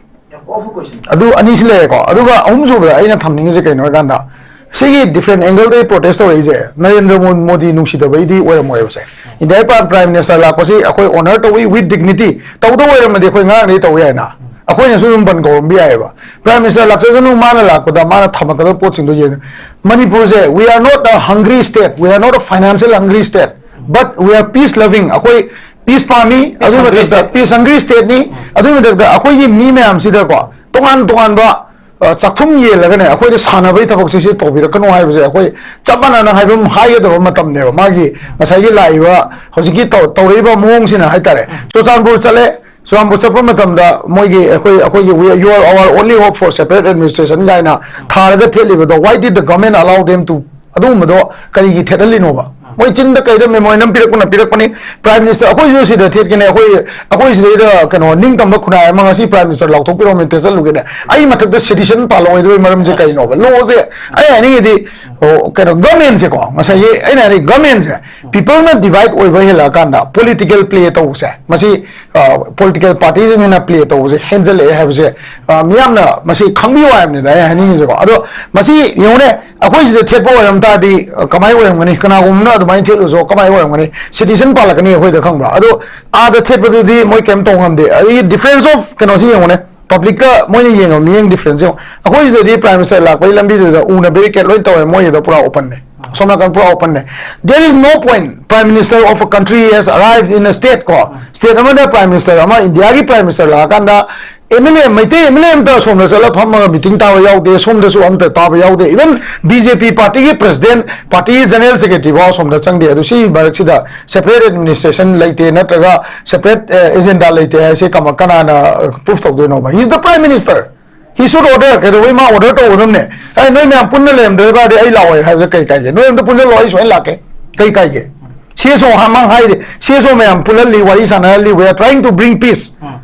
ꯑꯗꯨ ꯑꯅꯤꯁꯤ ꯂꯩꯔꯦꯀꯣ꯫ ꯑꯗꯨꯒ ꯑꯍꯨꯝꯁꯨꯕꯗ ꯑꯩꯅ ꯊꯝꯅꯤꯡꯉꯤꯁꯦ ꯀꯩꯅꯣ ꯍꯥꯏꯀꯥꯟꯗ, ꯁꯤꯒꯤ different angle ꯗꯒꯤ protest ꯇꯧꯔꯛꯏꯁꯦ ꯅꯔꯦꯟꯗ꯭ꯔ ꯃꯣ-, ꯃꯣꯗꯤ ꯅꯨꯡꯁꯤꯗꯕꯩꯗꯤ ꯑꯣꯏꯔꯝꯃꯣꯏꯕꯁꯦ꯫ India ꯒꯤ Prime Minister ꯂꯥꯛꯄꯁꯤ ꯑꯩꯈꯣꯏ honor ꯇꯧꯏ with dignity꯫ ꯇꯧꯗꯧ ꯑꯣꯏꯔꯝꯃꯗꯤ ꯑꯩꯈꯣꯏ ꯉꯔꯥꯡꯗꯒꯤ ꯇꯧ ꯌꯥꯏꯅ꯫ ꯑꯩꯈꯣꯏꯅꯁꯨ ꯑꯗꯨꯝ ꯕꯟ ꯀꯧꯔꯝꯕ ꯌꯥꯏꯑꯕ꯫ Prime Minister ꯂꯥꯛꯆꯁꯅꯨ, ꯃꯥꯅ ꯂꯥꯛꯄꯗ ꯃꯥꯅ ꯊꯝꯃꯛꯀꯗꯕ ꯄꯣꯠꯁꯤꯡꯗꯣ ꯌꯦꯡꯉꯨ꯫ ꯃꯅꯤꯄꯨꯔꯁꯦ, we are not a hungry state, we are not a financial hungry state, but we are peace loving꯫ ꯑꯩꯈꯣꯏ ꯄꯤꯁ ꯄꯥꯝꯃꯤ, ꯑꯗꯨꯒꯤ ꯃꯊꯛꯇ ꯄꯤꯁ ꯍꯪꯒ꯭ꯔꯤ ꯁ꯭ꯇꯦꯠꯅꯤ꯫ ꯑꯗꯨꯒꯤ ꯃꯊꯛꯇ ꯑꯩꯈꯣꯏꯒꯤ ꯃꯤ ꯃꯌꯥꯝꯁꯤꯗꯀꯣ ꯇꯣꯉꯥꯟ ꯇꯣꯉꯥꯟꯕ, ꯑ, ꯆꯥꯛꯊꯨꯝ ꯌꯦꯜꯂꯒꯅꯦ ꯑꯩꯈꯣꯏꯗ ꯁꯥꯟꯅꯕꯒꯤ ꯊꯕꯛꯁꯦ ꯁꯤ ꯇꯧꯕꯤꯔꯛꯀꯅꯨ ꯍꯥꯏꯕꯁꯦ ꯑꯩꯈꯣꯏ ꯆꯞ ꯃꯥꯟꯅꯅ ꯍꯥꯏꯕ ꯑꯃ ꯍꯥꯏꯒꯗꯕ ꯃꯇꯝꯅꯦꯕ꯫ ꯃꯥꯒꯤ ꯉꯁꯥꯏꯒꯤ ꯂꯥꯛꯏꯕ ꯍꯧꯖꯤꯛꯀꯤ ꯇꯧ-, ꯇꯧꯔꯛꯏꯕ ꯃꯑꯣꯡꯁꯤꯅ ꯍꯥꯏꯇꯥꯔꯦ꯫ ꯆꯨꯔꯆꯥꯟꯄꯨꯔ ꯆꯠꯂꯦ, ꯆꯨꯔꯆꯥꯟꯄꯨꯔ ꯆꯠꯄ ꯃꯇꯝꯗ ꯃꯣꯏꯒꯤ ꯑꯩꯈꯣꯏ, ꯑꯩꯈꯣꯏꯒꯤ "We, you are our only hope for separate administration" ꯀꯥꯏꯅ ꯊꯥꯔꯒ ꯊꯦꯠꯂꯤꯕꯗꯣ, "Why did the government allow them to?" ꯑꯗꯨꯒꯨꯝꯕꯗꯣ ꯀꯔꯤꯒꯤ ꯊꯦꯠꯍꯜꯂꯤꯅꯣꯕ? ꯃꯣꯏ ꯆꯤꯟꯗ ꯀꯩꯗ memorandum ꯄꯤꯔꯛꯄꯅ ꯄꯤꯔꯛꯄꯅꯤ꯫ Prime Minister ꯑꯩꯈꯣꯏꯁꯨ ꯁꯤꯗ ꯊꯦꯠꯀꯅꯤ, ꯑꯩꯈꯣꯏ, ꯑꯩꯈꯣꯏ ꯁꯤꯗꯩꯗ ꯀꯩꯅꯣ ꯅꯤꯡꯇꯝꯕ ꯈꯨꯟꯅꯥꯏ ꯑꯃ ꯉꯁꯤ Prime Minister ꯂꯥꯎꯊꯣꯛꯄꯤꯔꯛꯑꯣ ꯃꯦꯟꯇꯦ ꯆꯠꯂꯨꯒꯦꯅꯦ꯫ ꯑꯩ ꯃꯊꯛꯇ sedition ꯄꯥꯜꯂꯛꯑꯣꯏꯗꯣꯏ ꯃꯔꯝꯁꯦ ꯀꯩꯅꯣꯕ? Law ꯁꯦ ꯑꯩ ꯍꯥꯏꯅꯤꯡꯉꯤꯗꯤ, ꯑꯣ, ꯀꯩꯅꯣ, government ꯁꯦꯀꯣ, ꯉꯁꯥꯏꯒꯤ ꯑꯩꯅ ꯍꯥꯏꯗꯤ government ꯁꯦ people ꯅ divide ꯑꯣꯏꯕ ꯍꯦꯜꯂꯛꯑꯀꯥꯟꯗ political play ꯇꯧꯕꯁꯦ, ꯃꯁꯤ, ꯑ, political party ꯁꯤꯡꯁꯤꯅ play ꯇꯧꯕꯁꯦ ꯍꯦꯟꯖꯜꯂꯛꯑꯦ ꯍꯥꯏꯕꯁꯦ, ꯑ, ꯃꯤꯌꯥꯝꯅ ꯃꯁꯤ ꯈꯪꯕꯤꯌꯨ ꯍꯥꯏꯕꯅꯤꯗ ꯑꯩ ꯍꯥꯏꯅꯤꯡꯉꯤꯁꯦꯀꯣ꯫ ꯑꯗꯣ ꯃꯁꯤ ꯌꯦꯡꯉꯨꯅꯦ, ꯑꯩꯈꯣꯏ ꯁꯤꯗ ꯊꯦꯠꯄ ꯑꯣꯏꯔꯝ ꯇꯥꯔꯗꯤ, ꯑ, ꯀꯃꯥꯏꯅ ꯑꯣꯏꯔꯝꯒꯅꯤ? ꯀꯅꯥꯒꯨꯝꯕꯅ ꯑꯗꯨꯃꯥꯏꯅ ꯊꯦꯠꯂꯨꯁꯨ ꯀꯃꯥꯏꯅ ꯑꯣꯏꯔꯝꯒꯅꯤ? Sedition ꯄꯥꯜꯂꯛꯀꯅꯤ ꯑꯩꯈꯣꯏꯗ, ꯈꯪꯕ꯭ꯔꯥ? ꯑꯗꯣ ꯑꯥꯗ ꯊꯦꯠꯄꯗꯨꯗꯤ ꯃꯣꯏ ꯀꯩꯝ ꯇꯧ ꯉꯝꯗꯦ꯫ ꯑꯗꯒꯤ difference of ꯀꯩꯅꯣꯁꯤ ꯌꯦꯡꯉꯨꯅꯦ, public ꯇ ꯃꯣꯏꯅ ꯌꯦꯡꯕ ꯃꯤꯠꯌꯦꯡ difference ꯌꯦꯡꯉꯣ꯫ ꯑꯩꯈꯣꯏ ꯁꯤꯗꯗꯤ Prime Minister ꯂꯥꯛꯄꯒꯤ ꯂꯝꯕꯤꯗꯨꯗ ꯎꯅ barricade ꯂꯣꯏ ꯇꯧꯋꯦ, ꯃꯣꯏꯒꯤꯗꯣ ꯄꯨꯔꯥ open ꯅꯦ꯫ ꯑꯁꯣꯝ ꯅꯥꯀꯟ ꯄꯨꯔꯥ open ꯅꯦ꯫ There is no point, Prime Minister of a country has arrived in a state ꯀꯣ, state ꯑꯃꯗ Prime Minister ꯑꯃ, ꯏꯟꯗꯤꯌꯥꯒꯤ Prime Minister ꯂꯥꯛꯑꯀꯥꯟꯗ M L A, Meitei M L A ꯑꯝꯇ ꯑꯁꯣꯝꯗ ꯆꯠꯂ ꯐꯝꯃꯒ meeting ꯇꯥꯕ ꯌꯥꯎꯗꯦ, ꯁꯣꯝꯗꯁꯨ ꯑꯝꯇ ꯇꯥꯕ ꯌꯥꯎꯗꯦ꯫ Even B J P party ꯒꯤ President, party ꯒꯤ General Secretary ꯐꯥꯎ ꯑꯁꯣꯝꯗ ꯆꯪꯗꯦ꯫ ꯑꯗꯨ ꯁꯤ ꯃꯔꯛꯁꯤꯗ separate administration ꯂꯩꯇꯦ, ꯅꯠꯇ꯭ꯔꯒ separate, ꯑ, agenda ꯂꯩꯇꯦ ꯍꯥꯏꯁꯦ ꯀꯃ-, ꯀꯅꯥꯅ, ꯑ, proof ꯇꯧꯗꯣꯏꯅꯣꯕ? He is the Prime Minister. He should order. ꯀꯩꯗꯧꯕꯩ ꯃꯥ order ꯇꯧꯒꯗꯕꯅꯦ? ꯑꯦ, ꯅꯣꯏ ꯃꯌꯥꯝ ꯄꯨꯟꯅ ꯂꯩꯔꯝꯗ꯭ꯔ ꯇꯥꯔꯗꯤ ꯑꯩ ꯂꯥꯛꯑꯣꯏ ꯍꯥꯏꯕꯗ ꯀꯩ ꯀꯥꯏꯒꯦ? ꯅꯣꯏ ꯑꯝꯇ ꯄꯨꯟꯁꯤꯜꯂꯣ, ꯑꯩ ꯁꯨꯃꯥꯏꯅ ꯂꯥꯛꯀꯦ꯫ ꯀꯩ ꯀꯥꯏꯒꯦ? C S O ꯍꯥ-, ꯃꯥꯡ ꯍꯥꯏꯔꯤꯁꯦ, C S O ꯃꯌꯥꯝ ꯄꯨꯜꯍꯜꯂꯤ, ꯋꯥꯔꯤ ꯁꯥꯟꯅꯍꯜꯂꯤ, "We are trying to bring peace."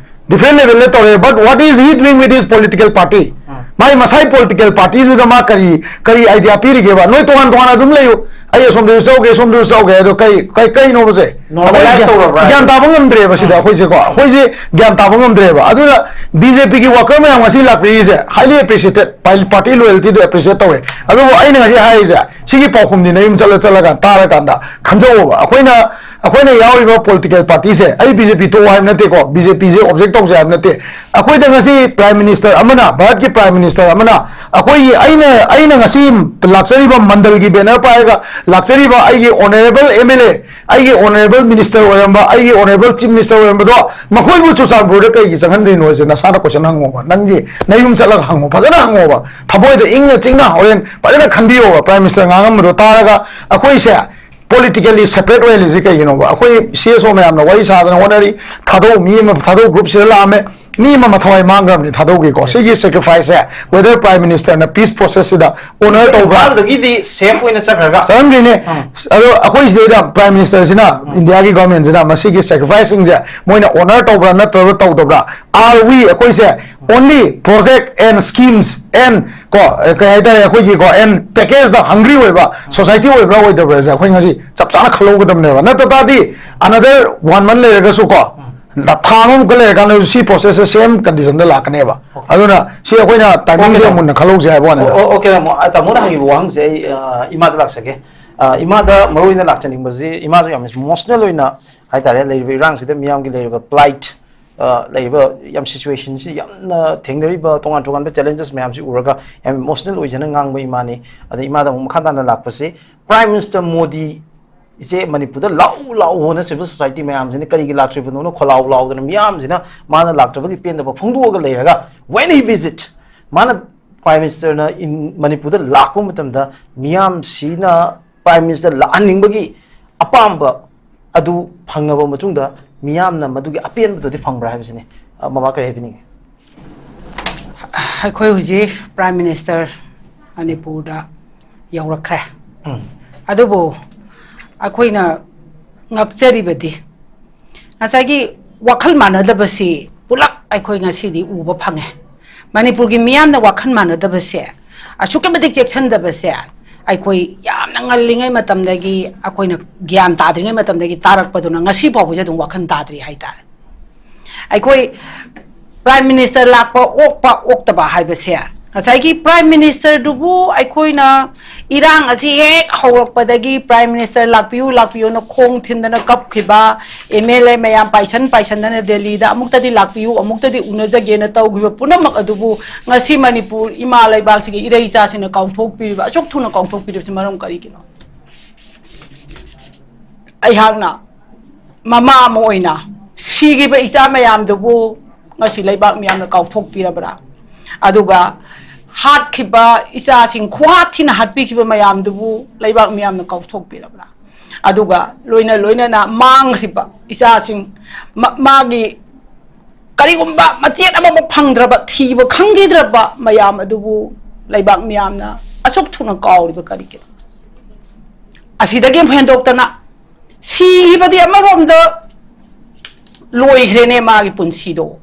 Different level ꯗ ꯇꯧꯔꯦ, but what is he doing with his political party? ꯃꯥꯏ ꯃꯁꯥꯏ political party ꯗꯨꯗ ꯃꯥ ꯀꯔꯤ, ꯀꯔꯤ idea ꯄꯤꯔꯤꯒꯦꯕ? ꯅꯣꯏ ꯇꯣꯉꯥꯟ ꯇꯣꯉꯥꯟꯅ ꯑꯗꯨꯝ ꯂꯩꯌꯨ, ꯑꯩ ꯑꯁꯣꯝꯗꯁꯨ ꯆꯧꯒꯦ, ꯁꯣꯝꯗꯁꯨ ꯆꯧꯒꯦ, ꯑꯗꯣ ꯀꯩ, ꯀꯩ, ꯀꯩꯅꯣꯕꯁꯦ? Normalize ꯑꯩꯈꯣꯏ ꯒ꯭ꯌꯥꯟ, ꯇꯧꯔꯕ꯭ꯔꯥ? ꯒ꯭ꯌꯥꯟ ꯇꯥꯕ ꯉꯝꯗ꯭ꯔꯦꯕ ꯁꯤꯗ ꯑꯩꯈꯣꯏꯁꯦꯀꯣ, ꯑꯩꯈꯣꯏꯁꯦ ꯒ꯭ꯌꯥꯟ ꯇꯥꯕ ꯉꯝꯗ꯭ꯔꯦꯕ꯫ ꯑꯗꯨꯅ B J P ꯒꯤ worker ꯃꯌꯥꯝ ꯉꯁꯤ ꯂꯥꯛꯄꯤꯔꯤꯁꯦ highly appreciated, ꯄꯥꯏ-, party loyalty ꯗꯨ appreciate ꯇꯧꯋꯦ꯫ ꯑꯗꯨꯕꯨ ꯑꯩꯅ ꯉꯁꯤ ꯍꯥꯏꯔꯤꯁꯦ, ꯁꯤꯒꯤ ꯄꯥꯎꯈꯨꯝꯗꯤ ꯅꯌꯨꯝ ꯆꯠꯂ ꯆꯠꯂꯒ ꯇꯥꯔꯀꯥꯟꯗ ꯈꯟꯖꯧꯑꯣꯕ꯫ ꯑꯩꯈꯣꯏꯅ, ꯑꯩꯈꯣꯏꯅ ꯌꯥꯎꯔꯤꯕ political party ꯁꯦ, ꯑꯩ B J P ꯇꯣꯛꯑꯣ ꯍꯥꯏꯕ ꯅꯠꯇꯦꯀꯣ, B J P ꯁꯦ object ꯇꯧꯁꯦ ꯍꯥꯏꯕ ꯅꯠꯇꯦ꯫ ꯑꯩꯈꯣꯏꯗ ꯉꯁꯤ Prime Minister ꯑꯃꯅ, ꯚꯥꯔꯠꯀꯤ Prime Minister ꯑꯃꯅ ꯑꯩꯈꯣꯏꯒꯤ, ꯑꯩꯅ, ꯑꯩꯅ ꯉꯁꯤ ꯂꯥꯛꯆꯔꯤꯕ ꯃꯟꯗꯜꯒꯤ banner ꯄꯥꯏꯔꯒ ꯂꯥꯛꯆꯔꯤꯕ ꯑꯩꯒꯤ honourable M L A, ꯑꯩꯒꯤ honourable minister ꯑꯣꯏꯔꯝꯕ, ꯑꯩꯒꯤ honourable chief minister ꯑꯣꯏꯔꯝꯕꯗꯣ ꯃꯈꯣꯏꯕꯨ ꯆꯨꯔꯆꯥꯟꯄꯨꯔꯗ ꯀꯩꯒꯤ ꯆꯪꯍꯟꯗ꯭ꯔꯤꯅꯣ ꯍꯥꯏꯁꯦ ꯅꯁꯥꯅ question ꯍꯪꯉꯣꯕ, ꯅꯪꯒꯤ ꯅꯌꯨꯝ ꯆꯠꯂꯒ ꯍꯪꯉꯣ, ꯐꯖꯅ ꯍꯪꯉꯣꯕ, ꯊꯃꯣꯏꯗ ꯏꯪꯅ ꯆꯤꯡꯅ ꯍꯣꯔꯦꯟ ꯐꯖꯅ ꯈꯟꯕꯤꯌꯣꯕ꯫ Prime Minister ꯉꯥꯡꯉꯝꯕꯗꯣ ꯇꯥꯔꯒ ꯑꯩꯈꯣꯏꯁꯦ politically separate ꯑꯣꯏꯍꯜꯂꯤꯁꯦ ꯀꯩꯒꯤꯅꯣꯕ? ꯑꯩꯈꯣꯏ C S O ꯃꯌꯥꯝꯅ ꯋꯥꯔꯤ ꯁꯥꯗꯅ ꯍꯣꯠꯅꯔꯤ, ꯊꯥꯗꯧ, ꯃꯤ ꯑꯃ ꯊꯥꯗꯧ group ꯁꯤꯗ ꯂꯥꯛꯑꯝꯃꯦ, ꯃꯤ ꯑꯃ ꯃꯊꯋꯥꯏ ꯃꯥꯡꯈ꯭ꯔꯕꯅꯤ ꯊꯥꯗꯧꯒꯤꯀꯣ꯫ ꯁꯤꯒꯤ sacrifice ꯁꯦ whether Prime Minister ꯅ peace process ꯁꯤꯗ honour ꯇꯧꯕ꯭ꯔꯥ? ꯏꯝꯐꯥꯜꯗꯒꯤꯗꯤ safe ꯑꯣꯏꯅ ꯆꯠꯈ꯭ꯔꯒ꯫ ꯆꯠꯍꯟꯈ꯭ꯔꯤꯅꯦ꯫ ꯑꯥ꯫ ꯑꯗꯣ ꯑꯩꯈꯣꯏ ꯁꯤꯗꯩꯗ Prime Minister ꯁꯤꯅ, India ꯒꯤ government ꯁꯤꯅ ꯃꯁꯤꯒꯤ sacrifice ꯁꯤꯡꯁꯦ ꯃꯣꯏꯅ honour ꯇꯧꯕ꯭ꯔꯥ ꯅꯠꯇ꯭ꯔꯒ ꯇꯧꯗꯕ꯭ꯔꯥ? Are we, ꯑꯩꯈꯣꯏꯁꯦ only project and schemes and ꯀꯣ, ꯑꯦ, ꯀꯩ ꯍꯥꯏꯇꯥꯔꯦ, ꯑꯩꯈꯣꯏꯒꯤꯀꯣ, and package ꯇ hungry ꯑꯣꯏꯕ society ꯑꯣꯏꯕ꯭ꯔꯥ ꯑꯣꯏꯗꯕ꯭ꯔꯥꯁꯦ ꯑꯩꯈꯣꯏ ꯉꯁꯤ ꯆꯞ ꯆꯥꯅ ꯈꯜꯍꯧꯒꯗꯕꯅꯦꯕ꯫ ꯅꯠꯇ ꯇꯥꯔꯗꯤ another one month ꯂꯩꯔꯒꯁꯨ ꯀꯣ, ꯊꯥ ꯑꯃꯃꯨꯛꯀ ꯂꯩꯔꯀꯥꯟꯗꯁꯨ ꯁꯤ process ꯁꯦ same condition ꯗ ꯂꯥꯛꯀꯅꯦꯕ꯫ ꯑꯗꯨꯅ ꯁꯤ ꯑꯩꯈꯣꯏꯅ timing ꯁꯦ ꯃꯨꯟꯅ ꯈꯜꯍꯧꯁꯦ ꯍꯥꯏꯕ ꯋꯥꯅꯤꯗ꯫ ꯑꯣ, okay, ꯇꯥꯃꯣ꯫ ꯑ, ꯇꯥꯃꯣꯅ ꯍꯪꯉꯤꯕ ꯋꯥꯍꯪꯁꯦ ꯑꯩ, ꯑ, ꯏꯃꯥꯗ ꯂꯥꯛꯆꯒꯦ꯫ ꯑ, ꯏꯃꯥꯗ ꯃꯔꯨ ꯑꯣꯏꯅ ꯂꯥꯛꯆꯅꯤꯡꯕꯁꯤ, ꯏꯃꯥꯁꯨ ꯌꯥꯝ emotional ꯑꯣꯏꯅ ꯍꯥꯏꯇꯥꯔꯦ, ꯂꯩꯔꯤꯕ ꯏꯔꯥꯡꯁꯤꯗ, ꯃꯤꯌꯥꯝꯒꯤ ꯂꯩꯔꯤꯕ plight, ꯑ, ꯂꯩꯔꯤꯕ ꯌꯥꯝ situation ꯁꯤ ꯌꯥꯝꯅ ꯊꯦꯡꯅꯔꯤꯕ ꯇꯣꯉꯥꯟ ꯇꯣꯉꯥꯟꯕ challenges ꯃꯌꯥꯝꯁꯤ ꯎꯔꯒ ꯌꯥꯝ emotional ꯑꯣꯏꯖꯅ ꯉꯥꯡꯕ ꯏꯃꯥꯅꯤ꯫ ꯑꯗ ꯏꯃꯥꯗ ꯑꯃꯨꯛ ꯃꯈꯥ ꯇꯥꯅ ꯂꯥꯛꯄꯁꯤ, Prime Minister ꯃꯣꯗꯤ ꯏꯆꯦ ꯃꯅꯤꯄꯨꯔꯗ ꯂꯥꯛꯎ ꯂꯥꯛꯎꯅ civil society ꯃꯌꯥꯝꯁꯤꯅ ꯀꯔꯤꯒꯤ ꯂꯥꯛꯇ꯭ꯔꯤꯕꯅꯣꯅ ꯈꯣꯜꯂꯥꯎ ꯂꯥꯎꯗꯅ ꯃꯤꯌꯥꯝꯁꯤꯅ ꯃꯥꯅ ꯂꯥꯛꯇꯕꯒꯤ ꯄꯦꯟꯗꯕ ꯐꯣꯡꯗꯣꯛꯑꯒ ꯂꯩꯔꯒ, when he visit, ꯃꯥꯅ Prime Minister ꯅ ꯏꯟ-, ꯃꯅꯤꯄꯨꯔꯗ ꯂꯥꯛꯄ ꯃꯇꯝꯗ ꯃꯤꯌꯥꯝꯁꯤꯅ Prime Minister ꯂꯥꯛꯍꯟꯅꯤꯡꯕꯒꯤ ꯑꯄꯥꯝꯕ ꯑꯗꯨ ꯐꯪꯉꯕ ꯃꯇꯨꯡꯗ ꯃꯤꯌꯥꯝꯅ ꯃꯗꯨꯒꯤ ꯑꯄꯦꯟꯕꯗꯨꯗꯤ ꯐꯪꯕ꯭ꯔꯥ ꯍꯥꯏꯕꯁꯤꯅꯤ꯫ ꯑ, ꯃꯃꯥ ꯀꯔꯤ ꯍꯥꯏꯕꯤꯅꯤꯡꯉꯤ? ꯑꯩꯈꯣꯏ ꯍꯧꯖꯤꯛ Prime Minister ꯃꯅꯤꯄꯨꯔꯗ ꯌꯧꯔꯛꯈ꯭ꯔꯦ꯫ ꯎꯝ꯫ ꯑꯗꯨꯕꯨ ꯑꯩꯈꯣꯏꯅ ꯉꯛꯆꯔꯤꯕꯗꯤ ꯉꯁꯥꯏꯒꯤ ꯋꯥꯈꯜ ꯃꯥꯟꯅꯗꯕꯁꯤ ꯄꯨꯂꯞ ꯑꯩꯈꯣꯏ ꯉꯁꯤꯗꯤ ꯎꯕ ꯐꯪꯉꯦ꯫ ꯃꯅꯤꯄꯨꯔꯒꯤ ꯃꯤꯌꯥꯝꯅ ꯋꯥꯈꯜ ꯃꯥꯟꯅꯗꯕꯁꯦ, ꯑꯁꯨꯛꯀꯤ ꯃꯇꯤꯛ ꯆꯦꯛꯁꯤꯟꯗꯕꯁꯦ, ꯑꯩꯈꯣꯏ ꯌꯥꯝꯅ ꯉꯜꯂꯤꯉꯩ ꯃꯇꯝꯗꯒꯤ, ꯑꯩꯈꯣꯏꯅ ꯒ꯭ꯌꯥꯟ ꯇꯥꯗ꯭ꯔꯤꯉꯩ ꯃꯇꯝꯗꯒꯤ ꯇꯥꯔꯛꯄꯗꯨꯅ ꯉꯁꯤ ꯐꯥꯎꯕꯁꯦ ꯑꯗꯨꯝ ꯋꯥꯈꯜ ꯇꯥꯗ꯭ꯔꯤ ꯍꯥꯏꯇꯥꯔꯦ꯫ ꯑꯩꯈꯣꯏ Prime Minister ꯂꯥꯛꯄ ꯑꯣꯛꯄ ꯑꯣꯛꯇꯕ ꯍꯥꯏꯕꯁꯦ, ꯉꯁꯥꯏꯒꯤ Prime Minister ꯗꯨꯕꯨ ꯑꯩꯈꯣꯏꯅ ꯏꯔꯥꯡ ꯑꯁꯤ ꯍꯦꯛ ꯍꯧꯔꯛꯄꯗꯒꯤ Prime Minister ꯂꯥꯛꯄꯤꯌꯨ, ꯂꯥꯛꯄꯤꯌꯨꯅ ꯈꯣꯡ ꯊꯤꯟꯗꯅ ꯀꯞꯈꯤꯕ, M L A ꯃꯌꯥꯝ ꯄꯥꯏꯁꯟ ꯄꯥꯏꯁꯟꯗꯅ ꯗꯦꯜꯂꯤꯗ ꯑꯃꯨꯛꯇꯗꯤ ꯂꯥꯛꯄꯤꯌꯨ, ꯑꯃꯨꯛꯇꯗꯤ ꯎꯅꯖꯒꯦꯅ ꯇꯧꯈꯤꯕ ꯄꯨꯝꯅꯃꯛ ꯑꯗꯨꯕꯨ ꯉꯁꯤ ꯃꯅꯤꯄꯨꯔ ꯏꯃꯥ ꯂꯩꯕꯥꯛꯁꯤꯒꯤ ꯏꯔꯩ ꯏꯆꯥꯁꯤꯡꯅ ꯀꯥꯎꯊꯣꯛꯄꯤꯔꯤꯕ, ꯑꯁꯨꯛ ꯊꯨꯅ ꯀꯥꯎꯊꯣꯛꯄꯤꯔꯤꯕꯁꯤ ꯃꯔꯝ ꯀꯔꯤꯒꯤꯅꯣ? ꯑꯩꯍꯥꯛꯅ ꯃꯃꯥ ꯑꯃ ꯑꯣꯏꯅ ꯁꯤꯈꯤꯕ ꯏꯆꯥ ꯃꯌꯥꯝꯗꯨꯕꯨ ꯉꯁꯤ ꯂꯩꯕꯥꯛ ꯃꯤꯌꯥꯝꯅ ꯀꯥꯎꯊꯣꯛꯄꯤꯔꯕ꯭ꯔꯥ? ꯑꯗꯨꯒ ꯍꯥꯠꯈꯤꯕ ꯏꯆꯥꯁꯤꯡ ꯈꯨꯍꯥꯠ ꯊꯤꯅ ꯍꯥꯠꯄꯤꯈꯤꯕ ꯃꯌꯥꯝꯗꯨꯕꯨ ꯂꯩꯕꯥꯛ ꯃꯤꯌꯥꯝꯅ ꯀꯥꯎꯊꯣꯛꯄꯤꯔꯕ꯭ꯔꯥ? ꯑꯗꯨꯒ ꯂꯣꯏꯅ ꯂꯣꯏꯅꯅ ꯃꯥꯡꯈ꯭ꯔꯤꯕ ꯏꯆꯥꯁꯤꯡ, ꯃ-, ꯃꯥꯒꯤ ꯀꯔꯤꯒꯨꯝꯕ ꯃꯆꯦꯠ ꯑꯃꯐꯥꯎ ꯐꯪꯗ꯭ꯔꯕ, ꯊꯤꯕ ꯈꯪꯈꯤꯗ꯭ꯔꯕ ꯃꯌꯥꯝ ꯑꯗꯨꯕꯨ ꯂꯩꯕꯥꯛ ꯃꯤꯌꯥꯝꯅ ꯑꯁꯨꯛ ꯊꯨꯅ ꯀꯥꯎꯔꯤꯕ ꯀꯔꯤꯒꯤꯅꯣ? ꯑꯁꯤꯗꯒꯤ ꯑꯃꯨꯛ ꯍꯦꯟꯗꯣꯛꯇꯅ ꯁꯤꯈꯤꯕꯗꯤ ꯑꯃꯔꯣꯝꯗ ꯂꯣꯏꯈ꯭ꯔꯦꯅꯦ ꯃꯥꯒꯤ ꯄꯨꯟꯁꯤꯗꯣ꯫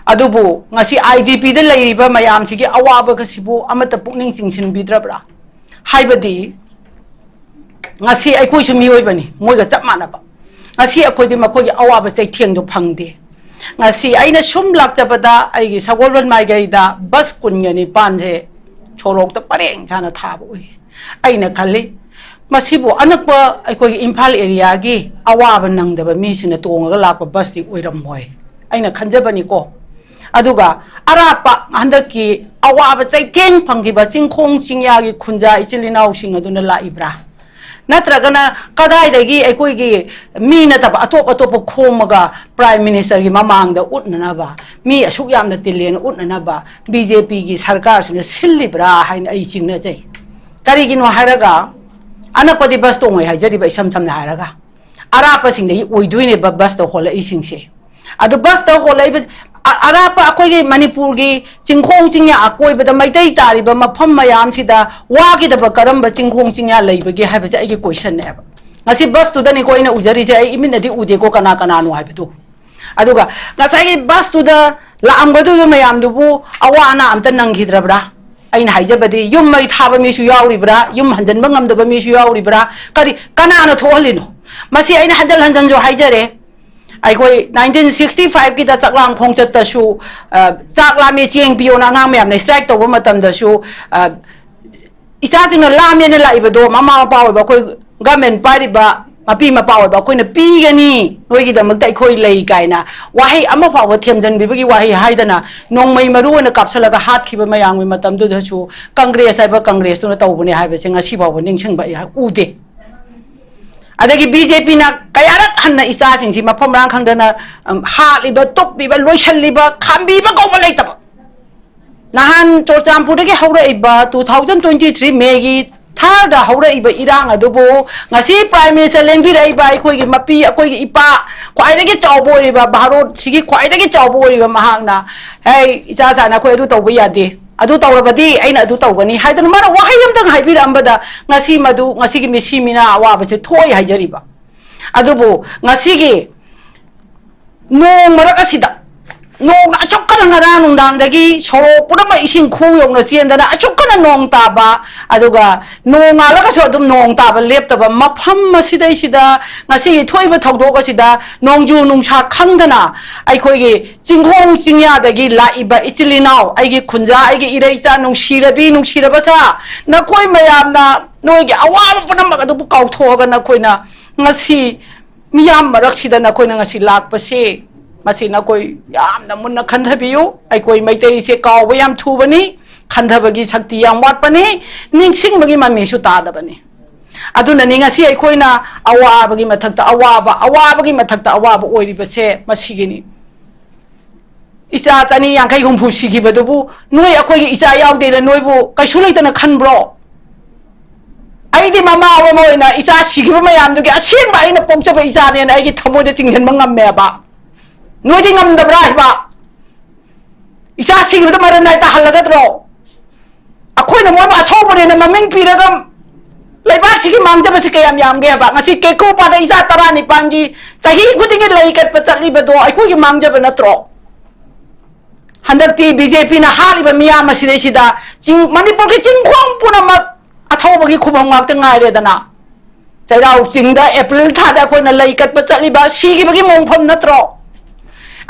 ꯑꯗꯨꯕꯨ ꯉꯁꯤ ꯑꯥꯏ ꯗꯤ ꯄꯤꯗ ꯂꯩꯔꯤꯕ ꯃꯌꯥꯝꯁꯤꯒꯤ ꯑꯋꯥꯕꯒꯁꯤꯕꯨ ꯑꯃꯠꯇ ꯄꯨꯛꯅꯤꯡ ꯆꯤꯡꯁꯤꯟꯕꯤꯗ꯭ꯔꯕ꯭ꯔꯥ? ꯍꯥꯏꯕꯗꯤ ꯉꯁꯤ ꯑꯩꯈꯣꯏꯁꯨ ꯃꯤꯑꯣꯏꯕꯅꯤ, ꯃꯣꯏꯒ ꯆꯞ ꯃꯥꯟꯅꯕ꯫ ꯉꯁꯤ ꯑꯩꯈꯣꯏꯗꯤ ꯃꯈꯣꯏꯒꯤ ꯑꯋꯥꯕ ꯆꯩꯊꯦꯡꯗꯣ ꯐꯪꯗꯦ꯫ ꯉꯁꯤ ꯑꯩꯅ ꯁꯨꯝ ꯂꯥꯛꯆꯕꯗ ꯑꯩꯒꯤ ꯁꯒꯣꯜꯕꯟ ꯃꯥꯏꯀꯩꯗ ꯕꯁ ꯀꯨꯟꯒ ꯅꯤꯄꯥꯟꯁꯦ ꯁꯣꯔꯣꯛꯇ ꯄꯔꯦꯡ ꯁꯥꯅ ꯊꯥꯕ ꯎꯏ꯫ ꯑꯩꯅ ꯈꯜꯂꯤ, ꯃꯁꯤꯕꯨ ꯑꯅꯛꯄ ꯑꯩꯈꯣꯏꯒꯤ ꯏꯝꯐꯥꯜ ꯑꯦꯔꯤꯌꯥꯒꯤ ꯑꯋꯥꯕ ꯅꯪꯗꯕ ꯃꯤꯁꯤꯡꯅ ꯇꯣꯡꯉꯒ ꯂꯥꯛꯄ ꯕꯁꯇꯤ ꯑꯣꯏꯔꯝꯃꯣꯏ, ꯑꯩꯅ ꯈꯟꯖꯕꯅꯤꯀꯣ꯫ ꯑꯗꯨꯒ ꯑꯔꯥꯞꯄ ꯍꯟꯗꯛꯀꯤ ꯑꯋꯥꯕ ꯆꯩꯊꯦꯡ ꯐꯪꯈꯤꯕ ꯆꯤꯡꯈꯣꯡ ꯆꯤꯡꯌꯥꯒꯤ ꯈꯨꯟꯖꯥ ꯏꯆꯤꯜ ꯏꯅꯥꯎꯁꯤꯡ ꯑꯗꯨꯅ ꯂꯥꯛꯏꯕ꯭ꯔꯥ? ꯅꯠꯇ꯭ꯔꯒꯅ ꯀꯗꯥꯏꯗꯒꯤ ꯑꯩꯈꯣꯏꯒꯤ ꯃꯤ ꯅꯠꯇꯕ ꯑꯇꯣꯞ ꯑꯇꯣꯞꯄ ꯈꯣꯝꯃꯒ ꯄ꯭ꯔꯥꯏꯝ ꯃꯤꯅꯤꯁꯇꯔꯒꯤ ꯃꯃꯥꯡꯗ ꯎꯠꯅꯅꯕ, ꯃꯤ ꯑꯁꯨꯛ ꯌꯥꯝꯅ ꯇꯤꯜꯂꯦꯅ ꯎꯠꯅꯅꯕ ꯕꯤ ꯖꯦ ꯄꯤꯒꯤ ꯁꯔꯀꯥꯔꯁꯤꯅ ꯁꯤꯜꯂꯤꯕ꯭ꯔꯥ ꯍꯥꯏꯅ ꯑꯩ ꯆꯤꯡꯅꯖꯩ꯫ ꯀꯔꯤꯒꯤꯅꯣ ꯍꯥꯏꯔꯒ, ꯑꯅꯛꯄꯗꯤ ꯕꯁ ꯇꯣꯡꯉꯣꯏ ꯍꯥꯏꯖꯔꯤꯕ, ꯏꯁꯝ ꯁꯝꯅ ꯍꯥꯏꯔꯒ ꯑꯔꯥꯞꯄꯁꯤꯡꯗꯒꯤ ꯑꯣꯏꯗꯣꯏꯅꯦꯕ ꯕꯁꯇ ꯍꯣꯜꯂꯛꯏꯁꯤꯡꯁꯦ꯫ ꯑꯗꯨ ꯕꯁꯇ ꯍꯣꯜꯂꯛꯏꯕ ꯑ-, ꯑꯔꯥꯞꯄ ꯑꯩꯈꯣꯏꯒꯤ ꯃꯅꯤꯄꯨꯔꯒꯤ ꯆꯤꯡꯈꯣꯡ ꯆꯤꯡꯌꯥ ꯑꯀꯣꯏꯕꯗ ꯃꯩꯇꯩ ꯇꯥꯔꯤꯕ ꯃꯐꯝ ꯃꯌꯥꯝꯁꯤꯗ ꯋꯥꯈꯤꯗꯕ ꯀꯔꯝꯕ ꯆꯤꯡꯈꯣꯡ ꯆꯤꯡꯌꯥ ꯂꯩꯕꯒꯦ ꯍꯥꯏꯕꯁꯦ ꯑꯩꯒꯤ ꯀꯣꯏꯁꯟꯅꯦꯕ꯫ ꯉꯁꯤ ꯕꯁꯇꯨꯗꯅꯤꯀꯣ ꯑꯩꯅ ꯎꯖꯔꯤꯁꯦ, ꯑꯩ ꯏꯃꯤꯠꯅꯗꯤ ꯎꯗꯦꯀꯣ ꯀꯅꯥ ꯀꯅꯥꯅꯣ ꯍꯥꯏꯕꯗꯨ꯫ ꯑꯗꯨꯒ ꯉꯁꯥꯏꯒꯤ ꯕꯁꯇꯨꯗ ꯂꯥꯛꯑꯝꯒꯗꯧꯔꯤꯕ ꯃꯌꯥꯝꯗꯨꯕꯨ ꯑꯋꯥ ꯑꯅꯥ ꯑꯝꯇ ꯅꯪꯈꯤꯗ꯭ꯔꯕ꯭ꯔꯥ? ꯑꯩꯅ ꯍꯥꯏꯖꯕꯗꯤ, ꯌꯨꯝ ꯃꯩ ꯊꯥꯕ ꯃꯤꯁꯨ ꯌꯥꯎꯔꯤꯕ꯭ꯔꯥ? ꯌꯨꯝ ꯍꯟꯖꯤꯟꯕ ꯉꯝꯗꯕ ꯃꯤꯁꯨ ꯌꯥꯎꯔꯤꯕ꯭ꯔꯥ? ꯀꯔꯤ, ꯀꯅꯥꯅ ꯊꯣꯛꯍꯜꯂꯤꯅꯣ? ꯃꯁꯤ ꯑꯩꯅ ꯍꯟꯖꯟ ꯍꯟꯖꯟꯁꯨ ꯍꯥꯏꯖꯔꯦ꯫ ꯑꯩꯈꯣꯏ ꯅꯥꯏꯟꯇꯤꯟ ꯁꯤꯛꯁꯇꯤ ꯐꯥꯏꯚꯀꯤꯗ ꯆꯥꯛꯂꯥꯡ ꯈꯣꯡꯆꯠꯇꯁꯨ, ꯑ, ꯆꯥꯛ ꯂꯥꯝꯃꯤ ꯆꯦꯡ ꯄꯤꯌꯣꯅ ꯑꯉꯥꯡ ꯃꯌꯥꯝꯅ ꯁ꯭ꯇ꯭ꯔꯥꯏꯛ ꯇꯧꯕ ꯃꯇꯝꯗꯁꯨ, ꯑ, ꯏꯆꯥꯁꯤꯡꯅ ꯂꯥꯝꯃꯦꯅ ꯂꯥꯛꯏꯕꯗꯣ ꯃꯃꯥ ꯃꯄꯥ ꯑꯣꯏꯕ ꯑꯩꯈꯣꯏ, ꯒꯃꯦꯟ ꯄꯥꯏꯔꯤꯕ ꯃꯄꯤ ꯃꯄꯥ ꯑꯣꯏꯕ ꯑꯩꯈꯣꯏꯅ ꯄꯤꯒꯅꯤ, ꯅꯣꯏꯒꯤꯗꯃꯛꯇ ꯑꯩꯈꯣꯏ ꯂꯩ ꯀꯥꯏꯅ ꯋꯥꯍꯩ ꯑꯃ ꯐꯥꯎꯕ ꯊꯦꯝꯖꯤꯟꯕꯤꯕꯒꯤ ꯋꯥꯍꯩ ꯍꯥꯏꯗꯅ ꯅꯣꯡꯃꯩ ꯃꯔꯨ ꯑꯣꯏꯅ ꯀꯥꯞꯁꯤꯜꯂꯒ ꯍꯥꯠꯈꯤꯕ ꯃꯌꯥꯝꯒꯤ ꯃꯇꯝꯗꯨꯗꯁꯨ ꯀꯪꯒ꯭ꯔꯦꯁ ꯍꯥꯏꯕ ꯀꯪꯒ꯭ꯔꯦꯁꯇꯨꯅ ꯇꯧꯕꯅꯦ ꯍꯥꯏꯕꯁꯦ ꯉꯁꯤ ꯐꯥꯎꯕ ꯅꯤꯡꯁꯤꯡꯕ ꯑꯩꯍꯥꯛ ꯎꯗꯦ꯫ ꯑꯗꯒꯤ ꯕꯤ ꯖꯦ ꯄꯤꯅ ꯀꯌꯥꯔꯛ ꯍꯟꯅ ꯏꯆꯥꯁꯤꯡꯁꯤ ꯃꯐꯝ ꯃꯔꯥꯡ ꯈꯪꯗꯅ, ꯎꯝ, ꯍꯥꯠꯂꯤꯕ, ꯇꯨꯞꯄꯤꯕ, ꯂꯣꯏꯁꯤꯜꯂꯤꯕ, ꯈꯥꯝꯕꯤꯕ ꯀꯧꯕ ꯂꯩꯇꯕ꯫ ꯅꯍꯥꯟ ꯆꯨꯔꯆꯥꯟꯄꯨꯔꯗꯒꯤ ꯍꯧꯔꯛꯏꯕ two thousand twenty three May ꯒꯤ third ꯍꯧꯔꯛꯏꯕ ꯏꯔꯥꯡ ꯑꯗꯨꯕꯨ ꯉꯁꯤ Prime Minister ꯂꯦꯡꯕꯤꯔꯛꯏꯕ ꯑꯩꯈꯣꯏꯒꯤ ꯃꯄꯤ, ꯑꯩꯈꯣꯏꯒꯤ ꯏꯄꯥ, ꯈ꯭ꯋꯥꯏꯗꯒꯤ ꯆꯥꯎꯕ ꯑꯣꯏꯔꯤꯕ, ꯚꯥꯔꯠꯁꯤꯒꯤ ꯈ꯭ꯋꯥꯏꯗꯒꯤ ꯆꯥꯎꯕ ꯑꯣꯏꯔꯤꯕ ꯃꯍꯥꯛꯅ, "ꯍꯦ, ꯏꯆꯥ ꯆꯥ, ꯅꯈꯣꯏ ꯑꯗꯨ ꯇꯧꯕ ꯌꯥꯗꯦ, ꯑꯗꯨ ꯇꯧꯔꯕꯗꯤ ꯑꯩꯅ ꯑꯗꯨ ꯇꯧꯒꯅꯤ" ꯍꯥꯏꯗꯅ ꯃꯥꯅ ꯋꯥꯍꯩ ꯑꯝꯇꯪ ꯍꯥꯏꯕꯤꯔꯛꯑꯝꯕꯗ ꯉꯁꯤ ꯃꯗꯨ, ꯉꯁꯤꯒꯤ ꯃꯤꯁꯤ ꯃꯤꯅꯥ ꯑꯋꯥꯕꯁꯦ ꯊꯣꯛꯏ ꯍꯥꯏꯖꯔꯤꯕ꯫ ꯑꯗꯨꯕꯨ ꯉꯁꯤꯒꯤ ꯅꯣꯡ ꯃꯔꯛ ꯑꯁꯤꯗ, ꯅꯣꯡꯅ ꯑꯁꯨꯛ ꯀꯟꯅ ꯉꯔꯥꯡ ꯅꯨꯡꯗꯥꯡꯗꯒꯤ ꯁꯣꯔꯣꯛ ꯄꯨꯝꯅꯃꯛ ꯏꯁꯤꯡ ꯈꯨ ꯌꯧꯅ ꯆꯦꯟꯗꯅ ꯑꯁꯨꯛ ꯀꯟꯅ ꯅꯣꯡ ꯇꯥꯕ, ꯑꯗꯨꯒ ꯅꯣꯡ ꯉꯥꯜꯂꯒꯁꯨ ꯑꯗꯨꯝ ꯅꯣꯡ ꯇꯥꯕ ꯂꯦꯞꯇꯕ ꯃꯐꯝ ꯑꯁꯤꯗꯩꯁꯤꯗ ꯉꯁꯤꯒꯤ ꯊꯣꯛꯏꯕ ꯊꯧꯗꯣꯛ ꯑꯁꯤꯗ ꯅꯣꯡꯖꯨ ꯅꯨꯡꯁꯥ ꯈꯪꯗꯅ ꯑꯩꯈꯣꯏꯒꯤ ꯆꯤꯡꯈꯣꯡ ꯆꯤꯡꯌꯥꯗꯒꯤ ꯂꯥꯛꯏꯕ ꯏꯆꯤꯜ ꯏꯅꯥꯎ, ꯑꯩꯒꯤ ꯈꯨꯟꯖꯥ, ꯑꯩꯒꯤ ꯏꯔꯩꯆꯥ, ꯅꯨꯡꯁꯤꯔꯕꯤ, ꯅꯨꯡꯁꯤꯔꯕ ꯁꯥ, ꯅꯈꯣꯏ ꯃꯌꯥꯝꯅ ꯅꯣꯏꯒꯤ ꯑꯋꯥꯕ ꯄꯨꯝꯅꯃꯛ ꯑꯗꯨꯕꯨ ꯀꯥꯎꯊꯣꯛꯑꯒ ꯅꯈꯣꯏꯅ ꯉꯁꯤ ꯃꯤꯌꯥꯝ ꯃꯔꯛꯁꯤꯗ ꯅꯈꯣꯏꯅ ꯉꯁꯤ ꯂꯥꯛꯄꯁꯤ, ꯃꯁꯤ ꯅꯈꯣꯏ ꯌꯥꯝꯅ ꯃꯨꯟꯅ ꯈꯟꯊꯕꯤꯌꯨ꯫ ꯑꯩꯈꯣꯏ ꯃꯩꯇꯩꯁꯦ ꯀꯥꯎꯕ ꯌꯥꯝ ꯊꯨꯕꯅꯤ, ꯈꯟꯊꯕꯒꯤ ꯁꯛꯇꯤ ꯌꯥꯝ ꯋꯥꯠꯄꯅꯤ, ꯅꯤꯡꯁꯤꯡꯕꯒꯤ ꯃꯃꯤꯁꯨ ꯇꯥꯗꯕꯅꯤ꯫ ꯑꯗꯨꯅꯅꯤ ꯉꯁꯤ ꯑꯩꯈꯣꯏꯅ ꯑꯋꯥꯕꯒꯤ ꯃꯊꯛꯇ ꯑꯋꯥꯕ, ꯑꯋꯥꯕꯒꯤ ꯃꯊꯛꯇ ꯑꯋꯥꯕ ꯑꯣꯏꯔꯤꯕꯁꯦ ꯃꯁꯤꯒꯤꯅꯤ꯫ ꯏꯆꯥ ꯆꯅꯤ ꯌꯥꯡꯈꯩ ꯍꯨꯝꯐꯨ ꯁꯤꯈꯤꯕꯗꯨꯕꯨ ꯅꯣꯏ ꯑꯩꯈꯣꯏꯒꯤ ꯏꯆꯥ ꯌꯥꯎꯗꯦꯅ ꯅꯣꯏꯕꯨ ꯀꯩꯁꯨ ꯂꯩꯇꯅ ꯈꯟꯕ꯭ꯔꯣ? ꯑꯩꯗꯤ ꯃꯃꯥ ꯑꯃ ꯑꯣꯏꯅ ꯏꯆꯥ ꯁꯤꯈꯤꯕ ꯃꯌꯥꯝꯗꯨꯒꯤ ꯑꯁꯦꯡꯕ ꯑꯩꯅ ꯄꯣꯛꯆꯕ ꯏꯆꯥꯅꯦꯅ ꯑꯩꯒꯤ ꯊꯃꯣꯏꯗ ꯆꯤꯡꯁꯤꯟꯕ ꯉꯝꯃꯦꯕ꯫ ꯅꯣꯏꯗꯤ ꯉꯝꯗꯕ꯭ꯔꯥ ꯍꯥꯏꯕ? ꯏꯆꯥ ꯁꯤꯈꯤꯕꯗ ꯃꯔꯟ ꯅꯥꯏ ꯇꯥꯍꯜꯂꯒꯗ꯭ꯔꯣ? ꯑꯩꯈꯣꯏꯅ ꯃꯣꯏꯕꯨ ꯑꯊꯧꯕꯅꯦꯅ ꯃꯃꯤꯡ ꯄꯤꯔꯒ ꯂꯩꯕꯥꯛꯁꯤꯒꯤ ꯃꯥꯡꯖꯕꯁꯤ ꯀꯌꯥꯝ ꯌꯥꯝꯒꯦ ꯍꯥꯏꯕ? ꯉꯁꯤ ꯀꯦꯀꯣꯄꯥꯗ ꯏꯆꯥ ꯇꯔꯥꯅꯤꯄꯥꯟꯒꯤ ꯆꯍꯤ ꯈꯨꯗꯤꯡꯒꯤ ꯂꯩ ꯀꯠꯄ ꯆꯠꯂꯤꯕꯗꯣ ꯑꯩꯈꯣꯏꯒꯤ ꯃꯥꯡꯖꯕ ꯅꯠꯇ꯭ꯔꯣ? ꯍꯟꯗꯛꯇꯤ ꯕꯤ ꯖꯦ ꯄꯤꯅ ꯍꯥꯠꯂꯤꯕ ꯃꯤꯌꯥꯝ ꯑꯁꯤꯗꯩꯁꯤꯗ ꯆꯤꯡ, ꯃꯅꯤꯄꯨꯔꯒꯤ ꯆꯤꯡꯈꯣꯡ ꯄꯨꯝꯅꯃꯛ ꯑꯊꯧꯕꯒꯤ ꯈꯨꯕꯝ ꯉꯥꯛꯇ ꯉꯥꯏꯔꯦꯗꯅ꯫ ꯆꯩꯔꯥꯎ ꯆꯤꯡꯗ ꯑꯦꯄ꯭ꯔꯤꯜ ꯊꯥꯗ ꯑꯩꯈꯣꯏꯅ ꯂꯩ ꯀꯠꯄ ꯆꯠꯂꯤꯕ ꯁꯤꯈꯤꯕꯒꯤ ꯃꯣꯡꯐꯝ ꯅꯠꯇ꯭ꯔꯣ?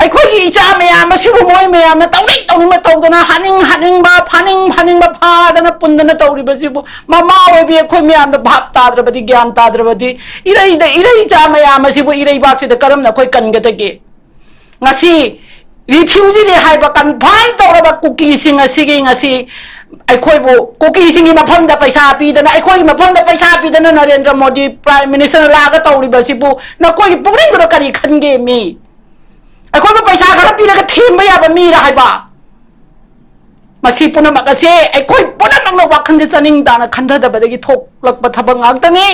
ꯑꯩꯈꯣꯏꯒꯤ ꯏꯆꯥ ꯃꯌꯥꯝ ꯑꯁꯤꯕꯨ ꯃꯣꯏ ꯃꯌꯥꯝꯅ ꯇꯧꯅꯤꯡ ꯇꯧꯅꯤꯡꯕ ꯇꯧꯗꯅ, ꯍꯥꯠꯅꯤꯡ ꯍꯥꯠꯅꯤꯡꯕ, ꯐꯥꯅꯤꯡ ꯐꯥꯅꯤꯡꯕ ꯐꯥꯗꯅ ꯄꯨꯟꯗꯅ ꯇꯧꯔꯤꯕꯁꯤꯕꯨ ꯃꯃꯥ ꯑꯣꯏꯕꯤ ꯑꯩꯈꯣꯏ ꯃꯌꯥꯝꯅ ꯚꯥꯞ ꯇꯥꯗ꯭ꯔꯕꯗꯤ, ꯒ꯭ꯌꯥꯟ ꯇꯥꯗ꯭ꯔꯕꯗꯤ ꯏꯔꯩꯗ, ꯏꯔꯩ ꯏꯆꯥ ꯃꯌꯥꯝ ꯑꯁꯤꯕꯨ ꯏꯔꯩꯕꯥꯛꯁꯤꯗ ꯀꯔꯝꯅ ꯑꯩꯈꯣꯏ ꯀꯟꯒꯗꯒꯦ? ꯉꯁꯤ ꯔꯤꯐ꯭ꯌꯨꯖꯤꯅꯤ ꯍꯥꯏꯕ ꯀꯟꯐꯥꯔꯝ ꯇꯧꯔꯕ ꯀꯨꯀꯤꯁꯤꯡ ꯑꯁꯤꯒꯤ ꯉꯁꯤ ꯑꯩꯈꯣꯏꯕꯨ ꯀꯨꯀꯤꯁꯤꯡꯒꯤ ꯃꯐꯝꯗ ꯄꯩꯁꯥ ꯄꯤꯗꯅ, ꯑꯩꯈꯣꯏꯒꯤ ꯃꯐꯝꯗ ꯄꯩꯁꯥ ꯄꯤꯗꯅ ꯅꯔꯦꯟꯗ꯭ꯔ ꯃꯣꯗꯤ ꯄ꯭ꯔꯥꯏꯝ ꯃꯤꯅꯤꯁꯇꯔ ꯂꯥꯛꯑꯒ ꯇꯧꯔꯤꯕꯁꯤꯕꯨ ꯅꯈꯣꯏꯒꯤ ꯄꯨꯛꯅꯤꯡꯗꯨꯗ ꯀꯔꯤ ꯈꯟꯒꯦ? ꯃꯤ ꯑꯩꯈꯣꯏꯕꯨ ꯄꯩꯁꯥ ꯈꯔ ꯄꯤꯔꯒ ꯊꯦꯝꯕ ꯌꯥꯕ ꯃꯤꯔ ꯍꯥꯏꯕ? ꯃꯁꯤ ꯄꯨꯝꯅꯃꯛ ꯑꯁꯦ ꯑꯩꯈꯣꯏ ꯄꯨꯝꯅꯃꯛꯅ ꯋꯥꯈꯜꯁꯦ ꯆꯥꯅꯤꯡ ꯇꯥꯅ ꯈꯟꯊꯗꯕꯗꯒꯤ ꯊꯣꯛꯂꯛꯄ ꯊꯕꯛ ꯉꯥꯛꯇꯅꯤ꯫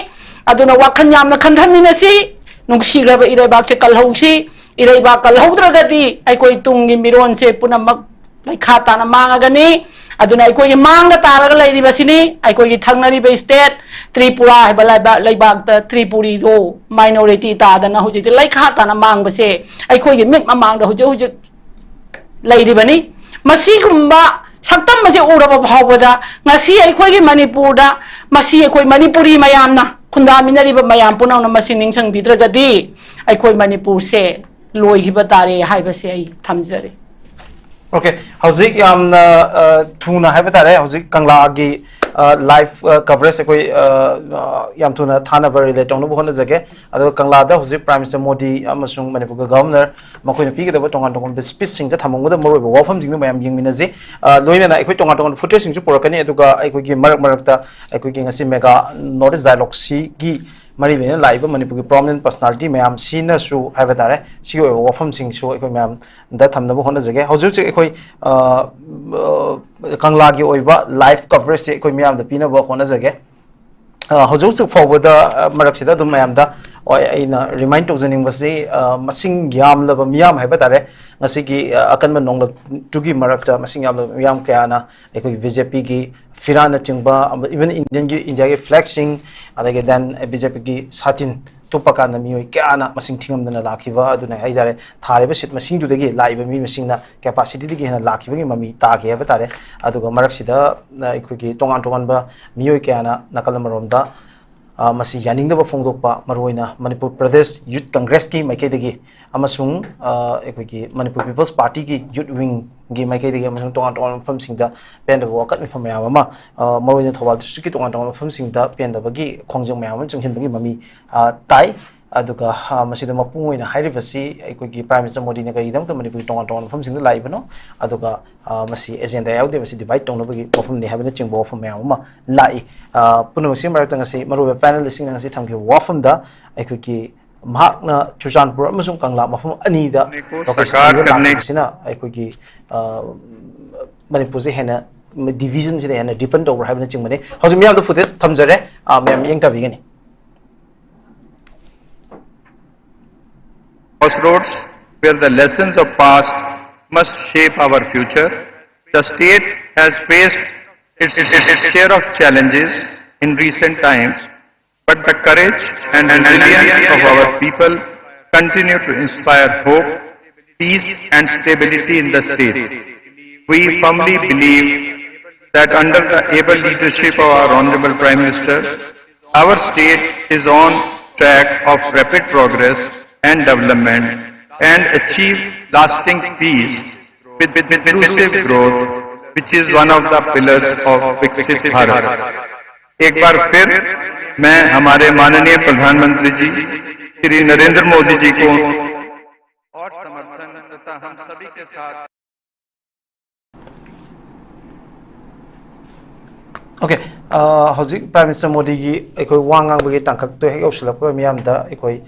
ꯑꯗꯨꯅ ꯋꯥꯈꯜ ꯌꯥꯝꯅ ꯈꯟꯊꯃꯤꯟꯅꯁꯤ, ꯅꯨꯡꯁꯤꯈ꯭ꯔꯕ ꯏꯔꯩꯕꯥꯛꯁꯦ ꯀꯜꯍꯧꯁꯤ꯫ ꯏꯔꯩꯕꯥꯛ ꯀꯜꯍꯧꯗ꯭ꯔꯒꯗꯤ ꯑꯩꯈꯣꯏ ꯇꯨꯡꯒꯤ ꯃꯤꯔꯣꯟꯁꯦ ꯄꯨꯝꯅꯃꯛ ꯂꯩꯈꯥ ꯇꯥꯅ ꯃꯥꯡꯉꯒꯅꯤ꯫ ꯑꯗꯨꯅ ꯑꯩꯈꯣꯏꯒꯤ ꯃꯥꯡꯗ ꯇꯥꯔꯒ ꯂꯩꯔꯤꯕꯁꯤꯅꯤ ꯑꯩꯈꯣꯏꯒꯤ ꯊꯪꯅꯔꯤꯕ ꯁ꯭ꯇꯦꯠ ꯇ꯭ꯔꯤꯄꯨꯔꯥ ꯍꯥꯏꯕ ꯂꯩꯕꯥꯛ, ꯂꯩꯕꯥꯛꯇ ꯇ꯭ꯔꯤꯄꯨꯔꯤꯗꯣ ꯃꯥꯏꯅꯣꯔꯤꯇꯤ ꯇꯥꯗꯅ ꯍꯧꯖꯤꯛꯇꯤ ꯂꯩꯈꯥ ꯇꯥꯅ ꯃꯥꯡꯕꯁꯦ ꯑꯩꯈꯣꯏꯒꯤ ꯃꯤꯠ ꯃꯃꯥꯡꯗ ꯍꯧꯖꯤꯛ ꯍꯧꯖꯤꯛ ꯂꯩꯔꯤꯕꯅꯤ꯫ ꯃꯁꯤꯒꯨꯝꯕ ꯁꯛꯇꯝ ꯑꯁꯤ ꯎꯔꯕ ꯐꯥꯎꯕꯗ ꯉꯁꯤ ꯑꯩꯈꯣꯏꯒꯤ ꯃꯅꯤꯄꯨꯔꯗ ꯃꯁꯤ ꯑꯩꯈꯣꯏ ꯃꯅꯤꯄꯨꯔꯤ ꯃꯌꯥꯝꯅ, ꯈꯨꯟꯗꯥꯃꯤꯟꯅꯔꯤꯕ ꯃꯌꯥꯝ ꯄꯨꯝꯅꯃꯛꯅ ꯃꯁꯤ ꯅꯤꯡꯁꯤꯡꯕꯤꯗ꯭ꯔꯒꯗꯤ ꯑꯩꯈꯣꯏ ꯃꯅꯤꯄꯨꯔꯁꯦ ꯂꯣꯏꯈꯤꯕ ꯇꯥꯔꯦ ꯍꯥꯏꯕꯁꯦ ꯑꯩ ꯊꯝꯖꯔꯤ꯫ ꯑꯣꯀꯦ, ꯍꯧꯖꯤꯛ ꯌꯥꯝꯅ ꯑ, ꯊꯨꯅ ꯍꯥꯏꯕ ꯇꯥꯔꯦ, ꯍꯧꯖꯤꯛ ꯀꯪꯂꯥꯒꯤ ꯂꯥꯏꯐ ꯀꯚꯔꯦꯖ ꯑꯩꯈꯣꯏ ꯑ, ꯑ, ꯌꯥꯝ ꯊꯨꯅ ꯊꯥꯅꯕ ꯔꯤꯂꯦꯠ ꯇꯧꯅꯕ ꯍꯣꯠꯅꯖꯒꯦ꯫ ꯑꯗꯨꯒ ꯀꯪꯂꯥꯗ ꯍꯧꯖꯤꯛ ꯄ꯭ꯔꯥꯏꯝ ꯃꯤꯅꯤꯁꯇꯔ ꯃꯣꯗꯤ ꯑꯃꯁꯨꯡ ꯃꯅꯤꯄꯨꯔꯒꯤ ꯒꯚꯔꯅꯔ ꯃꯈꯣꯏꯅ ꯄꯤꯒꯗꯕ ꯇꯣꯉꯥꯟ ꯇꯣꯉꯥꯟꯕ ꯁ꯭ꯄꯤꯆꯁꯤꯡꯗ ꯊꯝꯃꯝꯒꯗꯕ ꯃꯔꯨꯑꯣꯏꯕ ꯋꯥꯐꯝꯁꯤꯡꯗꯨ ꯃꯌꯥꯝ ꯌꯦꯡꯃꯤꯟꯅꯁꯤ꯫ ꯑ, ꯂꯣꯏꯅꯅ ꯑꯩꯈꯣꯏ ꯇꯣꯉꯥꯟ ꯇꯣꯉꯥꯟꯕ ꯐꯨꯇꯦꯖꯁꯤꯡꯁꯨ ꯄꯨꯔꯛꯀꯅꯤ, ꯑꯗꯨꯒ ꯑꯩꯈꯣꯏꯒꯤ ꯃꯔꯛ ꯃꯔꯛꯇ ꯑꯩꯈꯣꯏꯒꯤ ꯉꯁꯤ ꯃꯦꯒꯥ ꯅꯣꯔꯠ ꯏꯁ ꯗꯥꯏꯂꯣꯒꯁꯤꯒꯤ ꯃꯔꯤ ꯂꯩꯅꯅ ꯂꯥꯛꯏꯕ ꯃꯅꯤꯄꯨꯔꯒꯤ ꯄ꯭ꯔꯣꯃꯤꯅꯦꯟ ꯄꯔꯁꯅꯥꯂꯤꯇꯤ ꯃꯌꯥꯝꯁꯤꯅꯁꯨ ꯍꯥꯏꯕ ꯇꯥꯔꯦ, ꯁꯤꯒꯤ ꯑꯣꯏꯕ ꯋꯥꯐꯝꯁꯤꯡꯁꯨ ꯑꯩꯈꯣꯏ ꯃꯌꯥꯝꯗ ꯊꯝꯅꯕ ꯍꯣꯠꯅꯖꯒꯦ꯫ ꯍꯧꯖꯤꯛ ꯍꯧꯖꯤꯛ ꯑꯩꯈꯣꯏ ꯑ, ꯑ, ꯀꯪꯂꯥꯒꯤ ꯑꯣꯏꯕ ꯂꯥꯏꯐ ꯀꯚꯔꯦꯖꯁꯦ ꯑꯩꯈꯣꯏ ꯃꯤꯌꯥꯝꯗ ꯄꯤꯅꯕ ꯍꯣꯠꯅꯖꯒꯦ꯫ ꯑ, ꯍꯧꯖꯤꯛ ꯍꯧꯖꯤꯛ ꯐꯥꯎꯕꯗ, ꯑ, ꯃꯔꯛꯁꯤꯗ ꯑꯗꯨꯝ ꯃꯌꯥꯝꯗ ꯍꯣꯏ, ꯑꯩꯅ ꯔꯤꯃꯥꯏꯟ ꯇꯧꯖꯅꯤꯡꯕꯁꯤ, ꯑ, ꯃꯁꯤꯡ ꯌꯥꯝꯂꯕ ꯃꯤꯌꯥꯝ ꯍꯥꯏꯕ ꯇꯥꯔꯦ, ꯉꯁꯤꯒꯤ, ꯑ, ꯑꯀꯟꯕ ꯅꯣꯡꯂꯛꯇꯨꯒꯤ ꯃꯔꯛꯇ ꯃꯁꯤꯡ ꯌꯥꯝꯂꯕ ꯃꯤꯌꯥꯝ ꯀꯌꯥꯅ ꯑꯩꯈꯣꯏꯒꯤ ꯕꯤ ꯖꯦ ꯄꯤꯒꯤ ꯐꯤꯔꯥꯟꯅꯆꯤꯡꯕ, even ꯏꯟꯗꯤꯌꯟꯒꯤ, ꯏꯟꯗꯤꯌꯥꯒꯤ ꯐ꯭ꯂꯦꯒꯁꯤꯡ, ꯑꯗꯒꯤ ꯗꯦꯟ ꯕꯤ ꯖꯦ ꯄꯤꯒꯤ ꯁꯥꯇꯤꯟ ꯇꯨꯞꯄ ꯀꯥꯟꯗ ꯃꯤꯑꯣꯏ ꯀꯌꯥꯅ ꯃꯁꯤꯡ ꯊꯤꯉꯝꯗꯅ ꯂꯥꯛꯈꯤꯕ ꯑꯗꯨꯅ ꯍꯥꯏ ꯇꯥꯔꯦ, ꯊꯥꯔꯤꯕ ꯁꯤꯠ ꯃꯁꯤꯡꯗꯨꯗꯒꯤ ꯂꯥꯛꯏꯕ ꯃꯤ ꯃꯁꯤꯡꯅ ꯀꯦꯄꯥꯁꯤꯇꯤꯗꯒꯤ ꯍꯦꯟꯅ ꯂꯥꯛꯈꯤꯕꯒꯤ ꯃꯃꯤ ꯇꯥꯈꯤ ꯍꯥꯏꯕ ꯇꯥꯔꯦ꯫ ꯑꯗꯨꯒ ꯃꯔꯛꯁꯤꯗ, ꯑ, ꯑꯩꯈꯣꯏꯒꯤ ꯇꯣꯉꯥꯟ ꯇꯣꯉꯥꯟꯕ ꯃꯤꯑꯣꯏ ꯀꯌꯥꯅ ꯅꯥꯀꯜ ꯑꯃꯔꯣꯝꯗ, ꯑ, ꯃꯁꯤ ꯌꯥꯅꯤꯡꯗꯕ ꯐꯣꯡꯗꯣꯛꯄ, ꯃꯔꯨꯑꯣꯏꯅ ꯃꯅꯤꯄꯨꯔ ꯄ꯭ꯔꯗꯦꯁ ꯌꯨꯠ ꯀꯪꯒ꯭ꯔꯦꯁꯀꯤ ꯃꯥꯏꯀꯩꯗꯒꯤ ꯑꯃꯁꯨꯡ, ꯑ, ꯑꯩꯈꯣꯏꯒꯤ ꯃꯅꯤꯄꯨꯔ ꯄꯤꯄꯜꯁ ꯄꯥꯔꯇꯤꯒꯤ ꯌꯨꯠ ꯋꯤꯡꯒꯤ ꯃꯥꯏꯀꯩꯗꯒꯤ ꯑꯃꯁꯨꯡ ꯇꯣꯉꯥꯟ ꯇꯣꯉꯥꯟꯕ ꯃꯐꯝꯁꯤꯡꯗ ꯄꯦꯟꯗꯕ ꯋꯥꯀꯠ ꯃꯤꯐꯝ ꯃꯌꯥꯝ ꯑꯃ, ꯑ, ꯃꯔꯨꯑꯣꯏꯅ ꯊꯧꯕꯥꯜ ꯗꯤꯁꯇ꯭ꯔꯤꯛꯀꯤ ꯇꯣꯉꯥꯟ ꯇꯣꯉꯥꯟꯕ ꯃꯐꯝꯁꯤꯡꯗ ꯄꯦꯟꯗꯕꯒꯤ ꯈꯣꯡꯖꯪ ꯃꯌꯥꯝ ꯑꯃ ꯆꯪꯁꯤꯟꯕꯒꯤ ꯃꯃꯤ, ꯑ, ꯇꯥꯏ꯫ ꯑꯗꯨꯒ ꯃꯁꯤꯗ ꯃꯄꯨꯡ ꯑꯣꯏꯅ ꯍꯥꯏꯔꯤꯕꯁꯤ ꯑꯩꯈꯣꯏꯒꯤ Prime Minister ꯃꯣꯗꯤꯅ ꯀꯔꯤꯒꯤꯗꯃꯛꯇ ꯃꯅꯤꯄꯨꯔꯒꯤ ꯇꯣꯉꯥꯟ ꯇꯣꯉꯥꯟꯕ ꯃꯐꯝꯁꯤꯡꯗ ꯂꯥꯛꯏꯕꯅꯣ, ꯑꯗꯨꯒ ꯃꯁꯤ agenda ꯌꯥꯎꯗꯦ, ꯃꯁꯤ divide ꯇꯧꯅꯕꯒꯤ ꯋꯥꯐꯝꯅꯤ ꯍꯥꯏꯕꯅꯆꯤꯡꯕ ꯋꯥꯐꯝ ꯃꯌꯥꯝ ꯑꯃ ꯂꯥꯛꯏ꯫ ꯄꯨꯝꯅꯃꯛꯁꯤꯒꯤ ꯃꯔꯛꯇ ꯉꯁꯤ ꯃꯔꯨꯑꯣꯏꯕ panelistꯁꯤꯡꯅ ꯉꯁꯤ ꯊꯝꯈꯤꯕ ꯋꯥꯐꯝꯗ ꯑꯩꯈꯣꯏꯒꯤ ꯃꯍꯥꯛꯅ ꯆꯨꯔꯆꯥꯟꯄꯨꯔ ꯑꯃꯁꯨꯡ ꯀꯪꯂꯥ ꯃꯐꯝ ꯑꯅꯤꯗ location ꯑꯅꯤꯗ ꯂꯥꯛꯈꯤꯕꯁꯤꯅ ꯑꯩꯈꯣꯏꯒꯤ ꯃꯅꯤꯄꯨꯔꯁꯦ ꯍꯦꯟꯅ divisionꯁꯤꯗ ꯍꯦꯟꯅ deepen ꯇꯧꯕ꯭ꯔꯥ ꯍꯥꯏꯕꯅꯆꯤꯡꯕꯅꯤ꯫ ꯍꯧꯖꯤꯛ ꯃꯤꯌꯥꯝꯗ footage ꯊꯝꯖꯔꯦ, ꯃꯌꯥꯝ ꯌꯦꯡꯊꯕꯤꯒꯅꯤ꯫ Crossroads where the lessons of past must shape our future. The state has faced its, its share of challenges in recent times, but the courage and resilience of our people continue to inspire hope, peace, and stability in the state. We firmly believe that under the able leadership of our Honorable Prime Minister, our state is on track of rapid progress and development and achieve lasting peace with, with inclusive growth, which is one of the pillars of Viksit Bharat. एक बार फिर मैं हमारे माननीय प्रधानमंत्री जी श्री नरेंद्र मोदी जी को और समर्थन तथा हम सभी के साथ Okay, ꯍꯧꯖꯤꯛ Prime Minister ꯃꯣꯗꯤꯒꯤ ꯑꯩꯈꯣꯏ ꯋꯥ ꯉꯥꯡꯕꯒꯤ ꯇꯥꯡꯀꯛꯇꯣ ꯍꯦꯛ ꯌꯧꯁꯤꯜꯂꯛꯄ ꯃꯤꯌꯥꯝꯗ ꯑꯩꯈꯣꯏ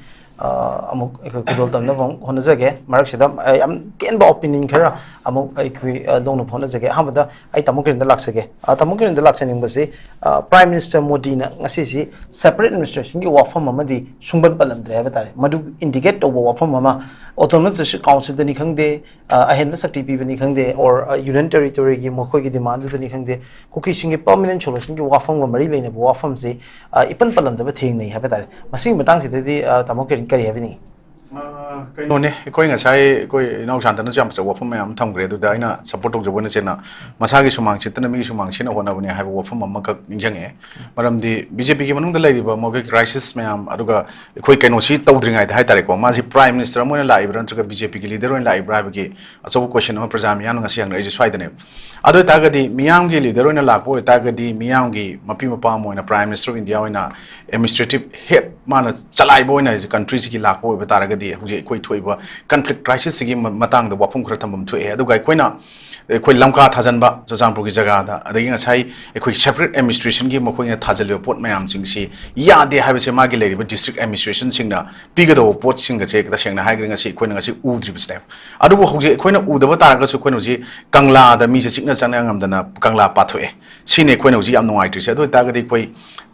ꯑꯃꯨꯛ ꯑꯩꯈꯣꯏ ꯈꯨꯗꯣꯜ ꯇꯝꯅꯕ ꯑꯃꯨꯛ ꯍꯣꯠꯅꯖꯒꯦ꯫ ꯃꯔꯛꯁꯤꯗ ꯌꯥꯝ ꯇꯦꯟꯕ opinion ꯈꯔ ꯑꯃꯨꯛ ꯑꯩꯈꯣꯏ ꯂꯧꯅꯕ ꯍꯣꯠꯅꯖꯒꯦ꯫ ꯑꯍꯥꯟꯕꯗ ꯑꯩ ꯇꯥꯃꯣ ꯀꯤꯔꯟꯗ ꯂꯥꯛꯆꯒꯦ꯫ ꯇꯥꯃꯣ ꯀꯤꯔꯟꯗ ꯂꯥꯛꯆꯅꯤꯡꯕꯁꯤ, Prime Minister ꯃꯣꯗꯤꯅ ꯉꯁꯤꯁꯤ separate administrationꯒꯤ ꯋꯥꯐꯝ ꯑꯃꯗꯤ ꯁꯨꯡꯄꯟ ꯄꯜꯂꯝꯗ꯭ꯔꯦ ꯍꯥꯏꯕ ꯇꯥꯔꯦ꯫ ꯃꯗꯨ indicate ꯇꯧꯕ ꯋꯥꯐꯝ ꯑꯃ, Autonomous District Councilꯗꯅꯤ ꯈꯪꯗꯦ, ꯑꯍꯦꯟꯕ ꯁꯛꯇꯤ ꯄꯤꯕꯅꯤ ꯈꯪꯗꯦ, or Union Territoryꯒꯤ ꯃꯈꯣꯏꯒꯤ demandꯗꯨꯗꯅꯤ ꯈꯪꯗꯦ, ꯀꯨꯀꯤꯁꯤꯡꯒꯤ permanent solutionꯒꯤ ꯋꯥꯐꯝꯒ ꯃꯔꯤ ꯂꯩꯅꯕ ꯋꯥꯐꯝꯁꯤ ꯏꯄꯟ ꯄꯜꯂꯝꯗꯕ ꯊꯦꯡꯅꯩ ꯍꯥꯏꯕ ꯇꯥꯔꯦ꯫ ꯃꯁꯤꯒꯤ ꯃꯇꯥꯡꯁꯤꯗꯗꯤ ꯇꯥꯃꯣ ꯀꯤꯔꯟ ꯀꯔꯤ ꯍꯥꯏꯕꯤꯅꯤꯡꯉꯤ? ꯀꯩꯅꯣꯅꯦ, ꯑꯩꯈꯣꯏ ꯉꯁꯥꯏ ꯑꯩꯈꯣꯏ ꯏꯅꯥꯎ ꯁꯥꯟꯇꯅꯁꯨ ꯌꯥꯝ ꯐꯖꯕ ꯋꯥꯐꯝ ꯃꯌꯥꯝ ꯑꯃ ꯊꯝꯈ꯭ꯔꯦ꯫ ꯑꯗꯨꯗ ꯑꯩꯅ ꯁꯞꯄꯣꯔꯠ ꯇꯧꯖꯕ ꯑꯣꯏꯅ ꯆꯦꯟꯅ ꯃꯁꯥꯒꯤ ꯁꯨꯃꯥꯡ ꯁꯤꯠꯇꯅ ꯃꯤꯒꯤ ꯁꯨꯃꯥꯡ ꯁꯤꯠꯅ ꯍꯣꯠꯅꯕꯅꯦ ꯍꯥꯏꯕ ꯋꯥꯐꯝ ꯑꯃꯈꯛ ꯅꯤꯡꯁꯤꯡꯉꯛꯑꯦ꯫ ꯃꯔꯝꯗꯤ ꯕꯤ ꯖꯦ ꯄꯤꯒꯤ ꯃꯅꯨꯡꯗ ꯂꯩꯔꯤꯕ ꯃꯈꯣꯏꯒꯤ ꯀ꯭ꯔꯥꯏꯁꯤꯁ ꯃꯌꯥꯝ, ꯑꯗꯨꯒ ꯑꯩꯈꯣꯏ ꯀꯩꯅꯣꯁꯤ ꯇꯧꯗ꯭ꯔꯤꯉꯩꯗ ꯍꯥꯏꯇꯥꯔꯦꯀꯣ, ꯃꯥꯁꯤ ꯄ꯭ꯔꯥꯏꯝ ꯃꯤꯅꯤꯁꯇꯔ ꯑꯃ ꯑꯣꯏꯅ ꯂꯥꯛꯏꯕ꯭ꯔꯥ ꯅꯠꯇ꯭ꯔꯒ ꯕꯤ ꯖꯦ ꯄꯤꯒꯤ ꯂꯤꯗꯔ ꯑꯣꯏꯅ ꯂꯥꯛꯏꯕ꯭ꯔꯥ ꯍꯥꯏꯕꯒꯤ ꯑꯆꯧꯕ ꯀꯣꯏꯁꯟ ꯑꯃ ꯄ꯭ꯔꯖꯥ ꯃꯤꯌꯥꯝꯅ ꯉꯁꯤ ꯍꯪꯅꯔꯛꯏꯁꯦ ꯁ꯭ꯋꯥꯏꯗꯅꯦꯕ꯫ ꯑꯗꯨ ꯑꯣꯏꯇꯥꯔꯒꯗꯤ ꯃꯤꯌꯥꯝꯒꯤ ꯂꯤꯗꯔ ꯑꯣꯏꯅ ꯂꯥꯛꯄ ꯑꯣꯏꯇꯥꯔꯒꯗꯤ, ꯃꯤꯌꯥꯝꯒꯤ ꯃꯄꯤ ꯃꯄꯥ ꯑꯃ ꯑꯣꯏꯅ, ꯄ꯭ꯔꯥꯏꯝ ꯃꯤꯅꯤꯁꯇꯔ ꯑꯣꯐ ꯏꯟꯗꯤꯌꯥ ꯑꯣꯏꯅ, ꯑꯦꯗꯃꯤꯅꯤꯁꯇ꯭ꯔꯦꯇꯤꯚ ꯍꯦꯗ ꯃꯥꯅ ꯆꯂꯥꯏꯕ ꯑꯣꯏꯅ ꯀꯟꯇ꯭ꯔꯤꯁꯤꯒꯤ ꯂꯥꯛꯄ ꯑꯣꯏꯕ ꯇꯥꯔꯒꯗꯤ, ꯍꯧꯖꯤꯛ ꯑꯩꯈꯣꯏ ꯊꯣꯛꯏꯕ ꯀꯟꯐ꯭ꯂꯤꯛ ꯀ꯭ꯔꯥꯏꯁꯤꯁꯁꯤꯒꯤ ꯃ-, ꯃꯇꯥꯡꯗ ꯋꯥꯐꯝ ꯈꯔ ꯊꯝꯐꯝ ꯊꯣꯛꯑꯦ꯫ ꯑꯗꯨꯒ ꯑꯩꯈꯣꯏꯅ, ꯑꯩꯈꯣꯏ ꯂꯝꯀꯥ ꯊꯥꯖꯟꯕ ꯆꯨꯔꯆꯥꯟꯄꯨꯔꯒꯤ ꯖꯒꯥꯗ, ꯑꯗꯒꯤ ꯉꯁꯥꯏ ꯑꯩꯈꯣꯏ ꯁꯦꯄꯔꯦꯠ ꯑꯦꯗꯃꯤꯅꯤꯁꯇ꯭ꯔꯦꯁꯟꯒꯤ ꯃꯈꯣꯏꯅ ꯊꯥꯖꯜꯂꯤꯕ ꯄꯣꯠ ꯃꯌꯥꯝꯁꯤꯡꯁꯤ ꯌꯥꯗꯦ ꯍꯥꯏꯕꯁꯦ ꯃꯥꯒꯤ ꯂꯩꯔꯤꯕ ꯗꯤꯁꯇ꯭ꯔꯤꯛ ꯑꯦꯗꯃꯤꯅꯤꯁꯇ꯭ꯔꯦꯁꯟꯁꯤꯡꯅ ꯄꯤꯒꯗꯧꯕ ꯄꯣꯠꯁꯤꯡ ꯑꯁꯦ, ꯇꯁꯦꯡꯅ ꯍꯥꯏꯔꯒꯗꯤ, ꯉꯁꯤ ꯑꯩꯈꯣꯏꯅ ꯉꯁꯤ ꯎꯗ꯭ꯔꯤꯕꯁꯤꯅꯦꯕ꯫ ꯑꯗꯨꯕꯨ ꯍꯧꯖꯤꯛ ꯑꯩꯈꯣꯏꯅ ꯎꯗꯕ ꯇꯥꯔꯒꯁꯨ, ꯑꯩꯈꯣꯏꯅ ꯍꯧꯖꯤꯛ ꯀꯪꯂꯥꯗ ꯃꯤꯁꯦ ꯆꯤꯛꯅ ꯆꯪꯅ ꯉꯝꯗꯅ ꯀꯪꯂꯥ ꯄꯥꯊꯣꯛꯑꯦ꯫ ꯁꯤꯅꯤ ꯑꯩꯈꯣꯏꯅ ꯍꯧꯖꯤꯛ ꯌꯥꯝ ꯅꯨꯡꯉꯥꯏꯇ꯭ꯔꯤꯁꯦ꯫ ꯑꯗꯨ ꯑꯣꯏꯇꯥꯔꯒꯗꯤ ꯑꯩꯈꯣꯏ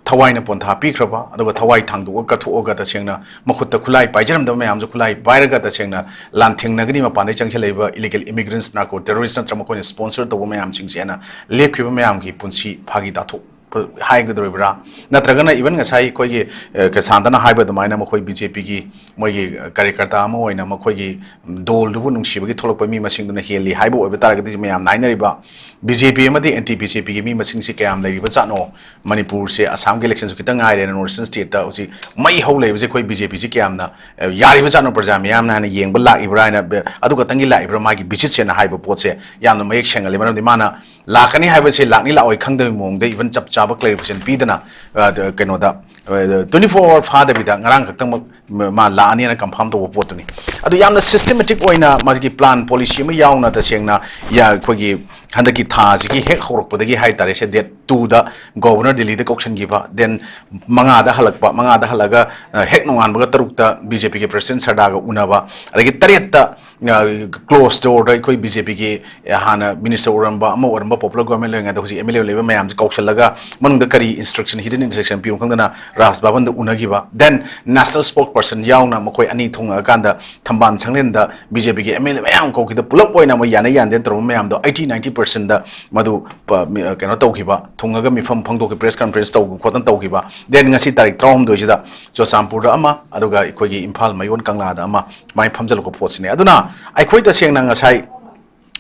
ꯊꯋꯥꯏꯅ ꯄꯣꯟꯊꯥ ꯄꯤꯈ꯭ꯔꯕ, ꯑꯗꯨꯒ ꯊꯋꯥꯏ ꯊꯥꯡꯗꯣꯛꯑꯒ ꯀꯠꯊꯣꯛꯑꯒ, ꯇꯁꯦꯡꯅ ꯃꯈꯨꯠꯇ ꯈꯨꯠꯂꯥꯏ ꯄꯥꯏꯖꯔꯝꯗꯕ ꯃꯌꯥꯝꯁꯨ ꯈꯨꯠꯂꯥꯏ ꯄꯥꯏꯔꯒ, ꯇꯁꯦꯡꯅ ꯂꯥꯟꯊꯦꯡꯅꯒꯅꯤ, ꯃꯄꯥꯟꯗꯒꯤ ꯆꯪꯁꯤꯜꯂꯛꯏꯕ ꯏꯂꯤꯒꯦꯜ ꯏꯃꯤꯒ꯭ꯔꯦꯟꯠꯁ, ꯅꯥꯔꯀꯣ ꯇꯦꯔꯣꯔꯤꯁ ꯅꯠꯇ꯭ꯔꯒ ꯃꯈꯣꯏꯅ ꯁ꯭ꯄꯣꯟꯁꯔ ꯇꯧꯕ ꯃꯌꯥꯝꯁꯤꯡꯁꯦꯅ ꯂꯦꯞꯈꯤꯕ ꯃꯌꯥꯝꯒꯤ ꯄꯨꯟꯁꯤ ꯐꯥꯒꯤ ꯇꯥꯊꯣꯛꯄ ꯍꯥꯏꯒꯗꯧꯔꯤꯕ꯭ꯔꯥ? ꯅꯠꯇ꯭ꯔꯒꯅ even ꯉꯁꯥꯏ ꯑꯩꯈꯣꯏꯒꯤ, ꯑ, ꯀꯩꯁꯥꯟꯇꯅ ꯍꯥꯏꯕ ꯑꯗꯨꯃꯥꯏꯅ ꯃꯈꯣꯏ ꯕꯤ ꯖꯦ ꯄꯤꯒꯤ ꯃꯣꯏꯒꯤ, ꯑ, ꯀꯥꯔꯌꯀꯔꯇꯥ ꯑꯃ ꯑꯣꯏꯅ ꯃꯈꯣꯏꯒꯤ ꯗꯣꯜꯗꯨꯕꯨ ꯅꯨꯡꯁꯤꯕꯒꯤ ꯊꯣꯛꯂꯛꯄ ꯃꯤ ꯃꯁꯤꯡꯗꯨꯅ ꯍꯦꯜꯂꯤ ꯍꯥꯏꯕ ꯑꯣꯏꯕ ꯇꯥꯔꯒꯗꯤ, ꯃꯌꯥꯝ ꯅꯥꯏꯅꯔꯤꯕ ꯕꯤ ꯖꯦ ꯄꯤ ꯑꯃꯗꯤ ꯑꯦꯟꯇꯤ ꯕꯤ ꯖꯦ ꯄꯤꯒꯤ ꯃꯤ ꯃꯁꯤꯡꯁꯤ ꯀꯌꯥꯝ ꯂꯩꯔꯤꯕꯖꯥꯠꯅꯣ? ꯃꯅꯤꯄꯨꯔꯁꯦ, ꯑꯁꯥꯝꯒꯤ ꯏꯂꯦꯛꯁꯟꯁꯨ ꯈꯤꯇꯪ ꯉꯥꯏꯔꯦꯅ, ꯅꯣꯔꯠ ꯏꯁꯇꯔꯟ ꯁ꯭ꯇꯦꯠꯇ ꯍꯧꯖꯤꯛ ꯃꯩ ꯍꯧ ꯂꯩꯕꯁꯦ ꯑꯩꯈꯣꯏ ꯕꯤ ꯖꯦ ꯄꯤꯁꯤ ꯀꯌꯥꯝꯅ, ꯑ, ꯌꯥꯔꯤꯕꯖꯥꯠꯅꯣ ꯄ꯭ꯔꯖꯥ ꯃꯤꯌꯥꯝꯅ ꯍꯥꯏꯅ ꯌꯦꯡꯕ ꯂꯥꯛꯏꯕ꯭ꯔꯥ ꯍꯥꯏꯅ, ꯑ, ꯑꯗꯨ ꯈꯛꯇꯪꯒꯤ ꯂꯥꯛꯏꯕ꯭ꯔꯥ ꯃꯥꯒꯤ ꯚꯤꯖꯤꯠꯁꯦꯅ ꯍꯥꯏꯕ ꯄꯣꯠꯁꯦ ꯌꯥꯝꯅ ꯃꯌꯦꯛ ꯁꯦꯡꯍꯜꯂꯤ꯫ ꯃꯔꯝꯗꯤ ꯃꯥꯅ ꯂꯥꯛꯀꯅꯤ ꯍꯥꯏꯕꯁꯦ ꯂꯥꯛꯅꯤ ꯂꯥꯛꯑꯣꯏ ꯈꯪꯗꯕꯒꯤ ꯃꯑꯣꯡꯗ even ꯆꯞ ꯆꯥꯕ ꯀ꯭ꯂꯦꯔꯤꯐꯤꯀꯦꯁꯟ ꯄꯤꯗꯅ, ꯑ, ꯀꯩꯅꯣꯗ, ꯑ, twenty four hour ꯐꯥꯗꯕꯤꯗ ꯉꯔꯥꯡ ꯈꯛꯇꯃꯛ ꯃ-, ꯃꯥ ꯂꯥꯛꯑꯅꯤꯅ ꯀꯟꯐꯥꯔꯝ ꯇꯧꯕ ꯄꯣꯠꯇꯨꯅꯤ꯫ ꯑꯗꯨ ꯌꯥꯝꯅ ꯁꯤꯁꯇꯦꯃꯦꯇꯤꯛ ꯑꯣꯏꯅ ꯃꯥꯒꯤ ꯄ꯭ꯂꯥꯟ, ꯄꯣꯂꯤꯁꯤ ꯑꯃ ꯌꯥꯎꯅ ꯇꯁꯦꯡꯅ ꯌꯥ-, ꯑꯩꯈꯣꯏꯒꯤ ꯍꯟꯗꯛꯀꯤ ꯊꯥꯁꯤꯒꯤ ꯍꯦꯛ ꯍꯧꯔꯛꯄꯗꯒꯤ ꯍꯥꯏ ꯇꯥꯔꯦ, ꯁꯦ ꯗꯦꯠ ꯇꯨꯗ ꯒꯣꯕꯔꯅꯔ ꯗꯤꯜꯂꯤꯗ ꯀꯧꯁꯤꯟꯈꯤꯕ, ꯗꯦꯟ ꯃꯉꯥꯗ ꯍꯜꯂꯛꯄ, ꯃꯉꯥꯗ ꯍꯜꯂꯛꯑꯒ, ꯑ, ꯍꯦꯛ ꯅꯣꯡꯉꯥꯟꯕꯒ ꯇꯔꯨꯛꯇ ꯕꯤ ꯖꯦ ꯄꯤꯒꯤ ꯄ꯭ꯔꯁꯤꯗꯦꯟ ꯁꯔꯗꯥꯒ ꯎꯅꯕ, ꯑꯗꯒꯤ ꯇꯔꯦꯠꯇ, ꯑ, ꯀ꯭ꯂꯣꯖ ꯗꯣꯔꯗ ꯑꯩꯈꯣꯏ ꯕꯤ ꯖꯦ ꯄꯤꯒꯤ ꯍꯥꯟꯅ ꯃꯤꯅꯤꯁꯇꯔ ꯑꯣꯏꯔꯝꯕ, ꯑꯃ ꯑꯣꯏꯔꯝꯕ, ꯄꯣꯄꯨꯂꯔ ꯒꯣꯕꯔꯃꯦꯟ ꯂꯩꯔꯤꯉꯩꯗ ꯍꯧꯖꯤꯛ ꯑꯦꯝ ꯑꯦꯜ ꯑꯦ ꯂꯩꯕ ꯃꯌꯥꯝꯁꯦ ꯀꯧꯁꯜꯂꯒ ꯃꯅꯨꯡꯗ ꯀꯔꯤ ꯏꯟꯁꯇ꯭ꯔꯛꯁꯟ, ꯍꯤꯗꯟ ꯏꯟꯁꯇ꯭ꯔꯛꯁꯟ ꯄꯤꯕ ꯈꯪꯗꯅ ꯔꯥꯖ ꯚꯕꯟꯗ ꯎꯅꯈꯤꯕ, then national spokesperson ꯌꯥꯎꯅ ꯃꯈꯣꯏ ꯑꯅꯤ ꯊꯨꯡꯉꯛꯑꯀꯥꯟꯗ ꯊꯝꯕꯥꯜ ꯁꯪꯂꯦꯟꯗ ꯕꯤ ꯖꯦ ꯄꯤꯒꯤ ꯑꯦꯝ ꯑꯦꯜ ꯑꯦ ꯃꯌꯥꯝ ꯀꯧꯈꯤꯗ ꯄꯨꯂꯞ ꯑꯣꯏꯅ ꯃꯣꯏ ꯌꯥꯅ ꯌꯥꯟꯗꯦꯅ ꯇꯧꯔꯝꯕ ꯃꯌꯥꯝꯗꯣ ꯑꯩꯠꯇꯤ ꯅꯥꯏꯟꯇꯤ ꯄꯥꯔꯁꯦꯟꯗ ꯃꯗꯨ ꯄ-, ꯃꯤ-, ꯀꯩꯅꯣ ꯇꯧꯈꯤꯕ, ꯊꯨꯡꯉꯒ ꯃꯤꯐꯝ ꯐꯣꯡꯗꯣꯛꯈꯤ, press conference ꯇꯧꯕ ꯈꯣꯠꯇꯅ ꯇꯧꯈꯤꯕ꯫ Then ꯉꯁꯤ ꯇꯥꯔꯤꯛ ꯇꯔꯥꯍꯨꯝꯗꯣꯏꯁꯤꯗ ꯆꯨꯔꯆꯥꯟꯄꯨꯔꯗ ꯑꯃ, ꯑꯗꯨꯒ ꯑꯩꯈꯣꯏꯒꯤ ꯏꯝꯐꯥꯜ ꯃꯌꯣꯟ ꯀꯪꯂꯥꯗ ꯑꯃ, ꯁꯨꯃꯥꯏꯅ ꯐꯝꯖꯤꯜꯂꯛꯄ ꯄꯣꯠꯁꯤꯅꯦ꯫ ꯑꯗꯨꯅ ꯑꯩꯈꯣꯏ ꯇꯁꯦꯡꯅ ꯉꯁꯥꯏ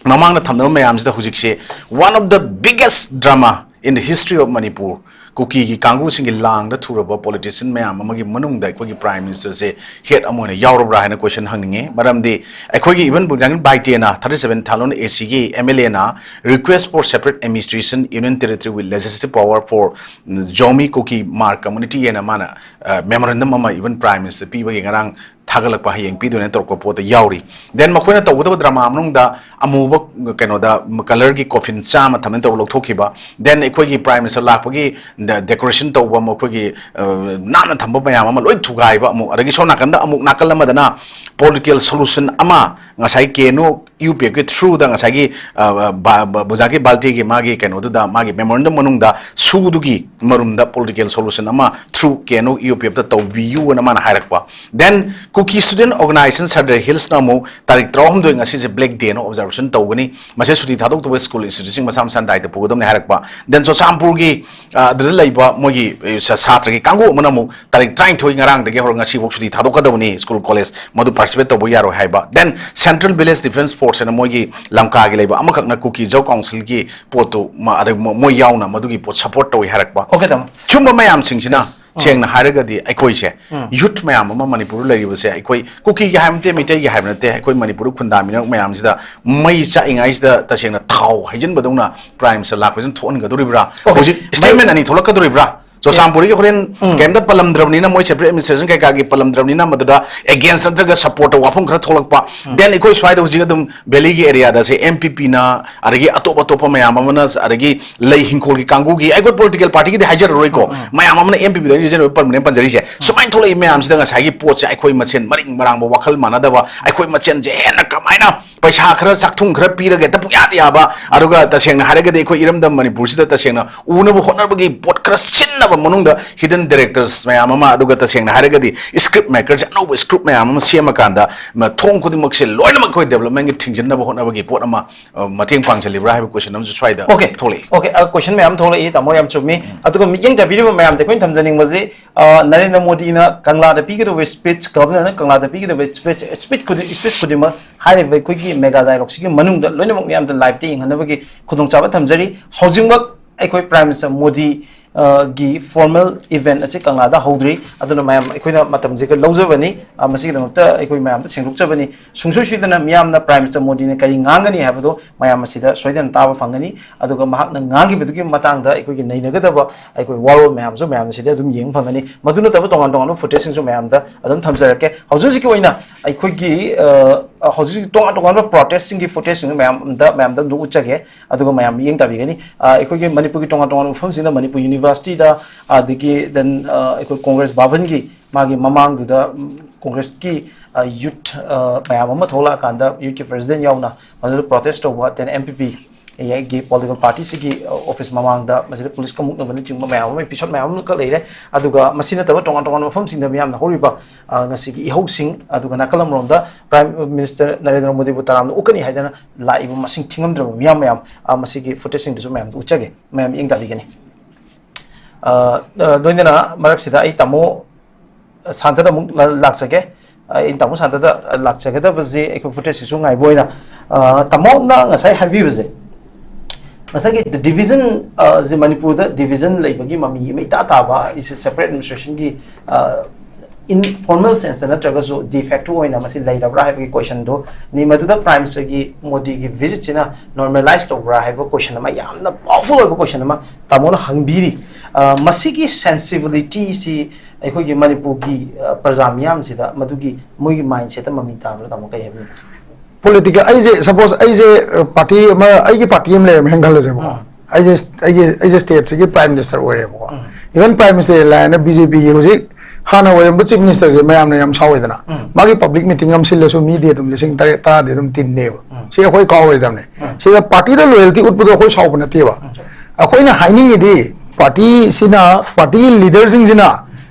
ꯃꯃꯥꯡꯗ ꯊꯝꯅꯕ ꯃꯌꯥꯝꯁꯤꯗ ꯍꯧꯖꯤꯛꯁꯦ one of the biggest drama in the history of Manipur, ꯀꯨꯀꯤꯒꯤ ꯀꯥꯡꯕꯨꯁꯤꯡꯒꯤ ꯂꯥꯡꯗ ꯊꯨꯔꯕ politician ꯃꯌꯥꯝ ꯑꯃꯒꯤ ꯃꯅꯨꯡꯗ ꯑꯩꯈꯣꯏꯒꯤ Prime Ministerꯁꯦ head ꯑꯃ ꯑꯣꯏꯅ ꯌꯥꯎꯔꯕ꯭ꯔꯥ ꯍꯥꯏꯅ question ꯍꯪꯅꯤꯡꯉꯤ꯫ ꯃꯔꯝꯗꯤ ꯑꯩꯈꯣꯏꯒꯤ even ꯕꯨꯖꯥꯡꯒꯤꯟ ꯕꯥꯏꯇꯦꯅ, thirty seven Thalon A Cꯒꯤ M L Aꯅ request for separate administration, union territory with legislative power for Zomi Kuki Hmar community ꯍꯥꯏꯅ ꯃꯥꯅ, ꯑ, memorandum ꯑꯃ even Prime Minister ꯄꯤꯕꯒꯤ ꯉꯔꯥꯡ ꯊꯥꯒꯠꯂꯛꯄ, ꯍꯌꯦꯡ ꯄꯤꯗꯣꯏꯅꯦ ꯇꯧꯔꯛꯄ ꯄꯣꯠꯇ ꯌꯥꯎꯔꯤ꯫ Then ꯃꯈꯣꯏꯅ ꯇꯧꯒꯗꯕ drama ꯃꯅꯨꯡꯗ ꯑꯃꯨꯕ ꯀꯩꯅꯣꯗ colourꯒꯤ coffin ꯆꯥꯝꯃ ꯊꯝꯃꯦ ꯇꯧꯕ ꯂꯧꯊꯣꯛꯈꯤꯕ, then ꯑꯩꯈꯣꯏꯒꯤ Prime Minister ꯂꯥꯛꯄꯒꯤ de-, decoration ꯇꯧꯕ ꯃꯈꯣꯏꯒꯤ, ꯑ, ꯅꯥꯟꯅ ꯊꯝꯕ ꯃꯌꯥꯝ ꯑꯃ ꯂꯣꯏ ꯊꯨꯒꯥꯏꯕ ꯑꯃꯨꯛ, ꯑꯗꯒꯤ ꯁꯣꯝ ꯅꯥꯀꯟꯗ ꯑꯃꯨꯛ ꯅꯥꯀꯜ ꯑꯃꯗꯅ political solution ꯑꯃ ꯉꯁꯥꯏ K N O U P Fꯀꯤ throughꯗ ꯉꯁꯥꯏꯒꯤ, ꯑ, ꯕ-, ꯕ-, ꯕꯨꯖꯥꯒꯤ ꯕꯥꯜꯇꯤꯒꯤ ꯃꯥꯒꯤ ꯀꯩꯅꯣꯗꯨꯗ ꯃꯥꯒꯤ memorandum ꯃꯅꯨꯡꯗ ꯁꯨꯗꯨꯒꯤ ꯃꯔꯨꯝꯗ political solution ꯑꯃ through K N O U P Fꯇ ꯇꯧꯕꯤꯌꯨꯅ ꯃꯥꯅ ꯍꯥꯏꯔꯛꯄ꯫ Then Kuki Student Organisation Sadar Hillsꯅ ꯑꯃꯨꯛ ꯇꯥꯔꯤꯛ ꯇꯔꯥꯍꯨꯝꯗꯣꯏ ꯉꯁꯤꯁꯦ black dayꯅ observation ꯇꯧꯒꯅꯤ꯫ ꯃꯁꯤ ꯁꯨꯇꯤ ꯊꯥꯗꯣꯛꯇꯕ school institutionꯁꯤꯡ ꯃꯁꯥ ꯃꯁꯥꯅ ꯗꯥꯏꯇ ꯄꯨꯒꯗꯕꯅꯤ ꯍꯥꯏꯔꯛꯄ꯫ Then ꯆꯨꯔꯆꯥꯟꯄꯨꯔꯒꯤ, ꯑ, ꯑꯗꯨꯗ ꯂꯩꯕ ꯃꯣꯏꯒꯤ, ꯑ, ꯁ-, ꯁꯥꯇ꯭ꯔꯒꯤ ꯀꯥꯡꯕꯨ ꯑꯃꯅ ꯑꯃꯨꯛ ꯇꯥꯔꯤꯛ ꯇꯔꯥꯅꯤꯊꯣꯏ ꯉꯔꯥꯡꯗꯒꯤ ꯍꯧꯔꯒ ꯉꯁꯤꯐꯥꯎ ꯁꯨꯇꯤ ꯊꯥꯗꯣꯛꯀꯗꯕꯅꯤ, school college ꯃꯗꯨ participate ꯇꯧꯕ ꯌꯥꯔꯣꯏ ꯍꯥꯏꯕ꯫ Then Central Village Defence Force ꯍꯥꯏꯅ ꯃꯣꯏꯒꯤ ꯂꯝꯀꯥꯒꯤ ꯂꯩꯕ ꯑꯃꯈꯛꯅ ꯀꯨꯀꯤ ꯖꯧ ꯀꯥꯎꯟꯁꯤꯜꯒꯤ ꯄꯣꯠꯇꯨ ꯃ-, ꯑꯗꯩ ꯃꯣ-, ꯃꯣꯏ ꯌꯥꯎꯅ ꯃꯗꯨꯒꯤ ꯄꯣꯠ support ꯇꯧꯏ ꯍꯥꯏꯔꯛꯄ꯫ Okay, ꯇꯥꯃꯣ꯫ ꯁꯨꯝꯕ ꯃꯌꯥꯝꯁꯤꯡꯁꯤꯅ Yes. ꯎꯝ꯫ ꯁꯦꯡꯅ ꯍꯥꯏꯔꯒꯗꯤ ꯑꯩꯈꯣꯏꯁꯦ, ꯎꯝ꯫ Youth ꯃꯌꯥꯝ ꯑꯃ ꯃꯅꯤꯄꯨꯔꯗ ꯂꯩꯔꯤꯕꯁꯦ, ꯑꯩꯈꯣꯏ ꯀꯨꯀꯤꯒꯤ ꯍꯥꯏꯕ ꯅꯠꯇꯦ, ꯃꯤꯇꯩꯒꯤ ꯍꯥꯏꯕ ꯅꯠꯇꯦ, ꯑꯩꯈꯣꯏ ꯃꯅꯤꯄꯨꯔꯗ ꯈꯨꯟꯗꯥꯃꯤꯅꯔꯛ ꯃꯌꯥꯝꯁꯤꯗ ꯃꯩ ꯆꯥꯛꯏꯉꯩꯁꯤꯗ ꯇꯁꯦꯡꯅ ꯊꯥꯎ ꯍꯩꯖꯤꯟꯕꯗꯧꯅ Prime Minister ꯂꯥꯛꯄꯁꯤꯅ ꯊꯣꯛꯍꯟꯒꯗꯧꯔꯤꯕ꯭ꯔꯥ? Okay. ꯍꯧꯖꯤꯛ statement ꯃꯩ ꯑꯅꯤ ꯊꯣꯛꯂꯛꯀꯗꯧꯔꯤꯕ꯭ꯔꯥ? ꯆꯨꯔꯆꯥꯟꯄꯨꯔꯗꯒꯤ ꯍꯣꯔꯦꯟ ꯎꯝ꯫ ꯀꯩꯝꯇ ꯄꯜꯂꯝꯗ꯭ꯔꯕꯅꯤꯅ, ꯃꯣꯏ separate administration ꯀꯩꯀꯥꯒꯤ ꯄꯜꯂꯝꯗ꯭ꯔꯕꯅꯤꯅ, ꯃꯗꯨꯗ against ꯅꯠꯇ꯭ꯔꯒ supportꯇ ꯋꯥꯐꯝ ꯈꯔ ꯊꯣꯛꯂꯛꯄ꯫ ꯎꯝ꯫ Then ꯑꯩꯈꯣꯏ ꯁ꯭ꯋꯥꯏꯗ ꯍꯧꯖꯤꯛ ꯑꯗꯨꯝ valleyꯒꯤ areaꯗꯁꯦ M P Pꯅ, ꯑꯗꯒꯤ ꯑꯇꯣꯞ ꯑꯇꯣꯞꯄ ꯃꯌꯥꯝ ꯑꯃꯅ, ꯑꯗꯒꯤ ꯂꯩ ꯍꯤꯡꯈꯣꯜꯒꯤ ꯀꯥꯡꯕꯨꯒꯤ, ꯑꯩꯈꯣꯏ political partyꯒꯤꯗꯤ ꯍꯥꯏꯖꯔꯔꯣꯏꯀꯣ, ꯎꯝ, ꯎꯝ꯫ ꯃꯌꯥꯝ ꯑꯃꯅ M P Pꯗ ꯍꯥꯏꯖꯔꯔꯣꯏ, permanent ꯄꯟꯖꯔꯤꯁꯦ꯫ ꯎꯝ꯫ ꯁꯨꯃꯥꯏꯅ ꯊꯣꯛꯂꯛꯏ ꯃꯌꯥꯝꯁꯤꯗ ꯉꯁꯥꯏꯒꯤ ꯄꯣꯠꯁꯦ ꯑꯩꯈꯣꯏ ꯃꯁꯦꯟ ꯃꯔꯤꯡ ꯃꯔꯥꯡꯕ, ꯋꯥꯈꯜ ꯃꯥꯟꯅꯗꯕ, ꯑꯩꯈꯣꯏ ꯃꯁꯦꯟꯁꯦ ꯍꯦꯟꯅ ꯀꯃꯥꯏꯅ ꯄꯩꯁꯥ ꯈꯔ, ꯆꯥꯛꯊꯨꯡ ꯈꯔ ꯄꯤꯔꯒ ꯍꯦꯛꯇ ꯄꯨꯡꯌꯥꯗ ꯌꯥꯕ, ꯑꯗꯨꯒ ꯇꯁꯦꯡꯅ ꯍꯥꯏꯔꯒꯗꯤ ꯑꯩꯈꯣꯏ ꯏꯔꯝꯗꯝ ꯃꯅꯤꯄꯨꯔꯁꯤꯗ ꯇꯁꯦꯡꯅ ꯎꯅꯕ ꯍꯣꯠꯅꯕꯒꯤ ꯄꯣꯠ ꯈꯔ ꯁꯤꯟꯅꯕ ꯃꯅꯨꯡꯗ hidden directors ꯃꯌꯥꯝ ꯑꯃ, ꯑꯗꯨꯒ ꯇꯁꯦꯡꯅ ꯍꯥꯏꯔꯒꯗꯤ script makers ꯑꯅꯧꯕ script ꯃꯌꯥꯝ ꯑꯃ ꯁꯦꯝꯃꯀꯥꯟꯗ ꯃ-, ꯊꯣꯡ ꯈꯨꯗꯤꯡꯃꯛꯁꯦ ꯂꯣꯏꯅꯃꯛ ꯑꯩꯈꯣꯏ developmentꯒꯤ ꯊꯤꯡꯖꯤꯟꯅꯕ ꯍꯣꯠꯅꯕꯒꯤ ꯄꯣꯠ ꯑꯃ, ꯑ, ꯃꯇꯦꯡ ꯄꯥꯡꯁꯤꯜꯂꯤꯕ꯭ꯔꯥ ꯍꯥꯏꯕ question ꯑꯃꯁꯨ ꯁ꯭ꯋꯥꯏꯗ Okay. ꯊꯣꯛꯂꯛꯏ꯫ Okay, ꯑ, question ꯃꯌꯥꯝ ꯊꯣꯛꯂꯛꯏ, ꯇꯥꯃꯣ, ꯌꯥꯝ ꯆꯨꯝꯃꯤ꯫ ꯑꯗꯨꯒ ꯃꯤꯠꯌꯦꯡ ꯇꯥꯕꯤꯔꯤꯕ ꯃꯌꯥꯝꯗ ꯑꯩꯈꯣꯏꯅ ꯊꯝꯖꯅꯤꯡꯕꯁꯤ, ꯑ, ꯅꯔꯦꯟꯗ꯭ꯔ ꯃꯣꯗꯤꯅ ꯀꯪꯂꯥꯗ ꯄꯤꯒꯗꯕ speech, governorꯅ ꯀꯪꯂꯥꯗ ꯄꯤꯒꯗꯕ speech, speech ꯈꯨꯗꯤꯡ, speech ꯈꯨꯗꯤꯡꯃꯛ ꯍꯥꯏꯔꯤꯕ ꯑꯩꯈꯣꯏꯒꯤ mega dialogueꯁꯤꯒꯤ ꯃꯅꯨꯡꯗ ꯂꯣꯏꯅꯃꯛ ꯃꯌꯥꯝꯗ liveꯇ ꯌꯦꯡꯍꯟꯅꯕꯒꯤ ꯈꯨꯗꯣꯡꯆꯥꯕ ꯊꯝꯖꯔꯤ꯫ ꯍꯧꯖꯤꯛꯃꯛ ꯑꯩꯈꯣꯏ Prime Minister ꯃꯣꯗꯤ, ꯑ, ꯒꯤ formal event ꯑꯁꯤ ꯀꯪꯂꯥꯗ ꯍꯧꯗ꯭ꯔꯤ, ꯑꯗꯨꯅ ꯃꯌꯥꯝ ꯑꯩꯈꯣꯏꯅ ꯃꯇꯝꯁꯤꯒ ꯂꯧꯖꯕꯅꯤ, ꯑ, ꯃꯁꯤꯒꯤꯗꯃꯛꯇ ꯑꯩꯈꯣꯏ ꯃꯌꯥꯝꯗ ꯁꯦꯡꯗꯣꯛꯆꯕꯅꯤ꯫ ꯁꯨꯡꯁꯣꯏ ꯁꯣꯏꯗꯅ ꯃꯤꯌꯥꯝꯅ Prime Minister ꯃꯣꯗꯤꯅ ꯀꯔꯤ ꯉꯥꯡꯒꯅꯤ ꯍꯥꯏꯕꯗꯣ ꯃꯌꯥꯝ ꯑꯁꯤꯗ ꯁꯣꯏꯗꯅ ꯇꯥꯕ ꯐꯪꯒꯅꯤ꯫ ꯑꯗꯨꯒ ꯃꯍꯥꯛꯅ ꯉꯥꯡꯈꯤꯕꯗꯨꯒꯤ ꯃꯇꯥꯡꯗ ꯑꯩꯈꯣꯏꯒꯤ ꯅꯩꯅꯒꯗꯕ ꯑꯩꯈꯣꯏ ꯋꯥꯔꯣꯜ ꯃꯌꯥꯝꯁꯨ ꯃꯌꯥꯝ ꯑꯁꯤꯗ ꯑꯗꯨꯝ ꯌꯦꯡꯕ ꯐꯪꯒꯅꯤ꯫ ꯃꯗꯨ ꯅꯠꯇꯕ ꯇꯣꯉꯥꯟ ꯇꯣꯉꯥꯟꯕ footageꯁꯤꯡꯁꯨ ꯃꯌꯥꯝꯗ ꯑꯗꯨꯝ ꯊꯝꯖꯔꯛꯀꯦ꯫ ꯍꯧꯖꯤꯛ ꯍꯧꯖꯤꯛꯀꯤ ꯑꯣꯏꯅ ꯑꯩꯈꯣꯏꯒꯤ, ꯑ, ꯍꯧꯖꯤꯛ ꯍꯧꯖꯤꯛ ꯇꯣꯉꯥꯟ ꯇꯣꯉꯥꯟꯕ protestꯁꯤꯡꯒꯤ footageꯁꯤꯡꯗꯨ ꯃꯌꯥꯝꯗ, ꯃꯌꯥꯝꯗ ꯑꯗꯨꯝ ꯎꯠꯆꯒꯦ꯫ ꯑꯗꯨꯒ ꯃꯌꯥꯝ ꯃꯤꯠꯌꯦꯡ ꯇꯥꯕꯤꯒꯅꯤ꯫ ꯑ, ꯑꯩꯈꯣꯏꯒꯤ ꯃꯅꯤꯄꯨꯔꯒꯤ ꯇꯣꯉꯥꯟ ꯇꯣꯉꯥꯟꯕ ꯃꯐꯝꯁꯤꯡꯗ ꯃꯅꯤꯄꯨꯔ Universityꯗ, ꯑꯗꯒꯤ then, ꯑ, ꯑꯩꯈꯣꯏ Congress ꯚꯕꯟꯒꯤ ꯃꯥꯒꯤ ꯃꯃꯥꯡꯗꯨꯗ, ꯎꯝ, Congressꯀꯤ, ꯑ, youth, ꯑ, ꯃꯌꯥꯝ ꯑꯃ ꯊꯣꯛꯂꯛꯑꯀꯥꯟꯗ youthꯀꯤ president ꯌꯥꯎꯅ ꯃꯗꯨꯗ protest ꯇꯧꯕ, then M P P ꯒꯤ political partyꯁꯤꯒꯤ, ꯑ, office ꯃꯃꯥꯡꯗ ꯃꯁꯤꯗ policeꯀ ꯃꯨꯛꯅꯕꯅꯆꯤꯡꯕ ꯃꯌꯥꯝ ꯑꯃ, episode ꯃꯌꯥꯝ ꯑꯃꯈꯛ ꯂꯩꯔꯦ꯫ ꯑꯗꯨꯒ ꯃꯁꯤ ꯅꯠꯇꯕ ꯇꯣꯉꯥꯟ ꯇꯣꯉꯥꯟꯕ ꯃꯐꯝꯁꯤꯡꯗ ꯃꯤꯌꯥꯝꯅ ꯍꯧꯔꯤꯕ, ꯑ, ꯉꯁꯤꯒꯤ ꯏꯍꯧꯁꯤꯡ, ꯑꯗꯨꯒ ꯅꯥꯀꯜ ꯑꯃꯔꯣꯝꯗ Prime Minister ꯅꯔꯦꯟꯗ꯭ꯔ ꯃꯣꯗꯤꯕꯨ ꯇꯔꯥꯝꯅ ꯑꯣꯛꯀꯅꯤ ꯍꯥꯏꯗꯅ ꯂꯥꯛꯏꯕ ꯃꯁꯤꯡ ꯊꯤꯉꯝꯗ꯭ꯔꯕ ꯃꯤꯌꯥꯝ ꯃꯌꯥꯝ, ꯑ, ꯃꯁꯤꯒꯤ footageꯁꯤꯡꯗꯨꯁꯨ ꯃꯌꯥꯝꯗ ꯎꯠꯆꯒꯦ꯫ ꯃꯌꯥꯝ ꯃꯤꯠꯌꯦꯡ ꯇꯥꯕꯤꯒꯅꯤ꯫ ꯑ, ꯑ, ꯂꯣꯏꯅꯅ ꯃꯔꯛꯁꯤꯗ ꯑꯩ ꯇꯥꯃꯣ ꯁꯥꯟꯇꯗ ꯑꯃꯨꯛ ꯂ-, ꯂꯥꯛꯆꯒꯦ꯫ ꯑ, ꯑꯩ ꯇꯥꯃꯣ ꯁꯥꯟꯇꯗ ꯂꯥꯛꯆꯒꯗꯕꯁꯤ ꯑꯩꯈꯣꯏ footageꯁꯤꯁꯨ ꯉꯥꯏꯕ ꯑꯣꯏꯅ, ꯑ, ꯇꯥꯃꯣꯅ ꯉꯁꯥꯏ ꯍꯥꯏꯕꯤꯕꯁꯦ, ꯉꯁꯥꯏꯒꯤ the division, ꯑ, ꯁꯤ ꯃꯅꯤꯄꯨꯔꯗ division ꯂꯩꯕꯒꯤ ꯃꯃꯤ ꯑꯃ ꯏꯇꯥ ꯇꯥꯕ, ꯏꯁ separate administrationꯒꯤ, ꯑ, informal senseꯇ ꯅꯠꯇ꯭ꯔꯒꯁꯨ de facto ꯑꯣꯏꯅ ꯃꯁꯤ ꯂꯩꯔꯕ꯭ꯔꯥ ꯍꯥꯏꯕꯒꯤ questionꯗꯨꯅꯤ꯫ ꯃꯗꯨꯗ Prime Ministerꯒꯤ ꯃꯣꯗꯤꯒꯤ visitꯁꯤꯅ normalize ꯇꯧꯕ꯭ꯔꯥ ꯍꯥꯏꯕ question ꯑꯃ, ꯌꯥꯝꯅ powerful ꯑꯣꯏꯕ question ꯑꯃ ꯇꯥꯃꯣꯅ ꯍꯪꯕꯤꯔꯤ꯫ ꯑ, ꯃꯁꯤꯒꯤ sensibilityꯁꯤ ꯑꯩꯈꯣꯏꯒꯤ ꯃꯅꯤꯄꯨꯔꯒꯤ, ꯑ, ꯄ꯭ꯔꯖꯥ ꯃꯤꯌꯥꯝꯁꯤꯗ ꯃꯗꯨꯒꯤ ꯃꯣꯏꯒꯤ mindsetꯇ ꯃꯃꯤ ꯇꯥꯕ꯭ꯔꯥ, ꯇꯥꯃꯣ, ꯀꯩ ꯍꯥꯏꯕꯤꯅꯤꯡꯉꯤ? Political, ꯑꯩꯁꯦ, suppose ꯑꯩꯁꯦ, ꯑ, party ꯑꯃ, ꯑꯩꯒꯤ party ꯑꯃ ꯂꯩꯔꯝꯃꯦ ꯍꯥꯏꯅ ꯈꯜꯂꯁꯦꯕꯀꯣ꯫ ꯎꯝ꯫ ꯑꯩꯁꯦ, ꯑꯩꯒꯤ, ꯑꯩꯁꯦ stateꯁꯤꯒꯤ Prime Minister ꯑꯣꯏꯔꯦꯕꯀꯣ꯫ ꯎꯝ꯫ Even Prime Minister line B J ꯄꯤꯒꯤ ꯍꯧꯖꯤꯛ ꯍꯥꯟꯅ ꯑꯣꯏꯔꯝꯕ Chief Ministerꯁꯦ ꯃꯌꯥꯝꯅ ꯌꯥꯝ ꯁꯥꯎꯋꯦꯗꯅ꯫ ꯎꯝ꯫ ꯃꯥꯒꯤ public meeting ꯑꯃ ꯁꯤꯜꯂꯁꯨ ꯃꯤꯗꯤ ꯑꯗꯨꯝ ꯂꯤꯁꯤꯡ ꯇꯔꯦꯠ ꯇꯔꯥꯗꯤ ꯑꯗꯨꯝ ꯇꯤꯟꯅꯦꯕ꯫ ꯎꯝ꯫ ꯁꯤ ꯑꯩꯈꯣꯏ ꯀꯥꯎꯔꯣꯏꯗꯕꯅꯦ꯫ ꯎꯝ꯫ ꯁꯤꯗ partyꯗ loyalty ꯎꯠꯄꯗꯣ ꯑꯩꯈꯣꯏ ꯁꯥꯎꯕ ꯅꯠꯇꯦꯕ꯫ ꯎꯝ꯫ ꯑꯩꯈꯣꯏꯅ ꯍꯥꯏꯅꯤꯡꯉꯤꯗꯤ ꯄꯥꯔꯇꯤꯁꯤꯅ, ꯄꯥꯔꯇꯤꯒꯤ ꯂꯤꯗꯔꯁꯤꯡꯁꯤꯅ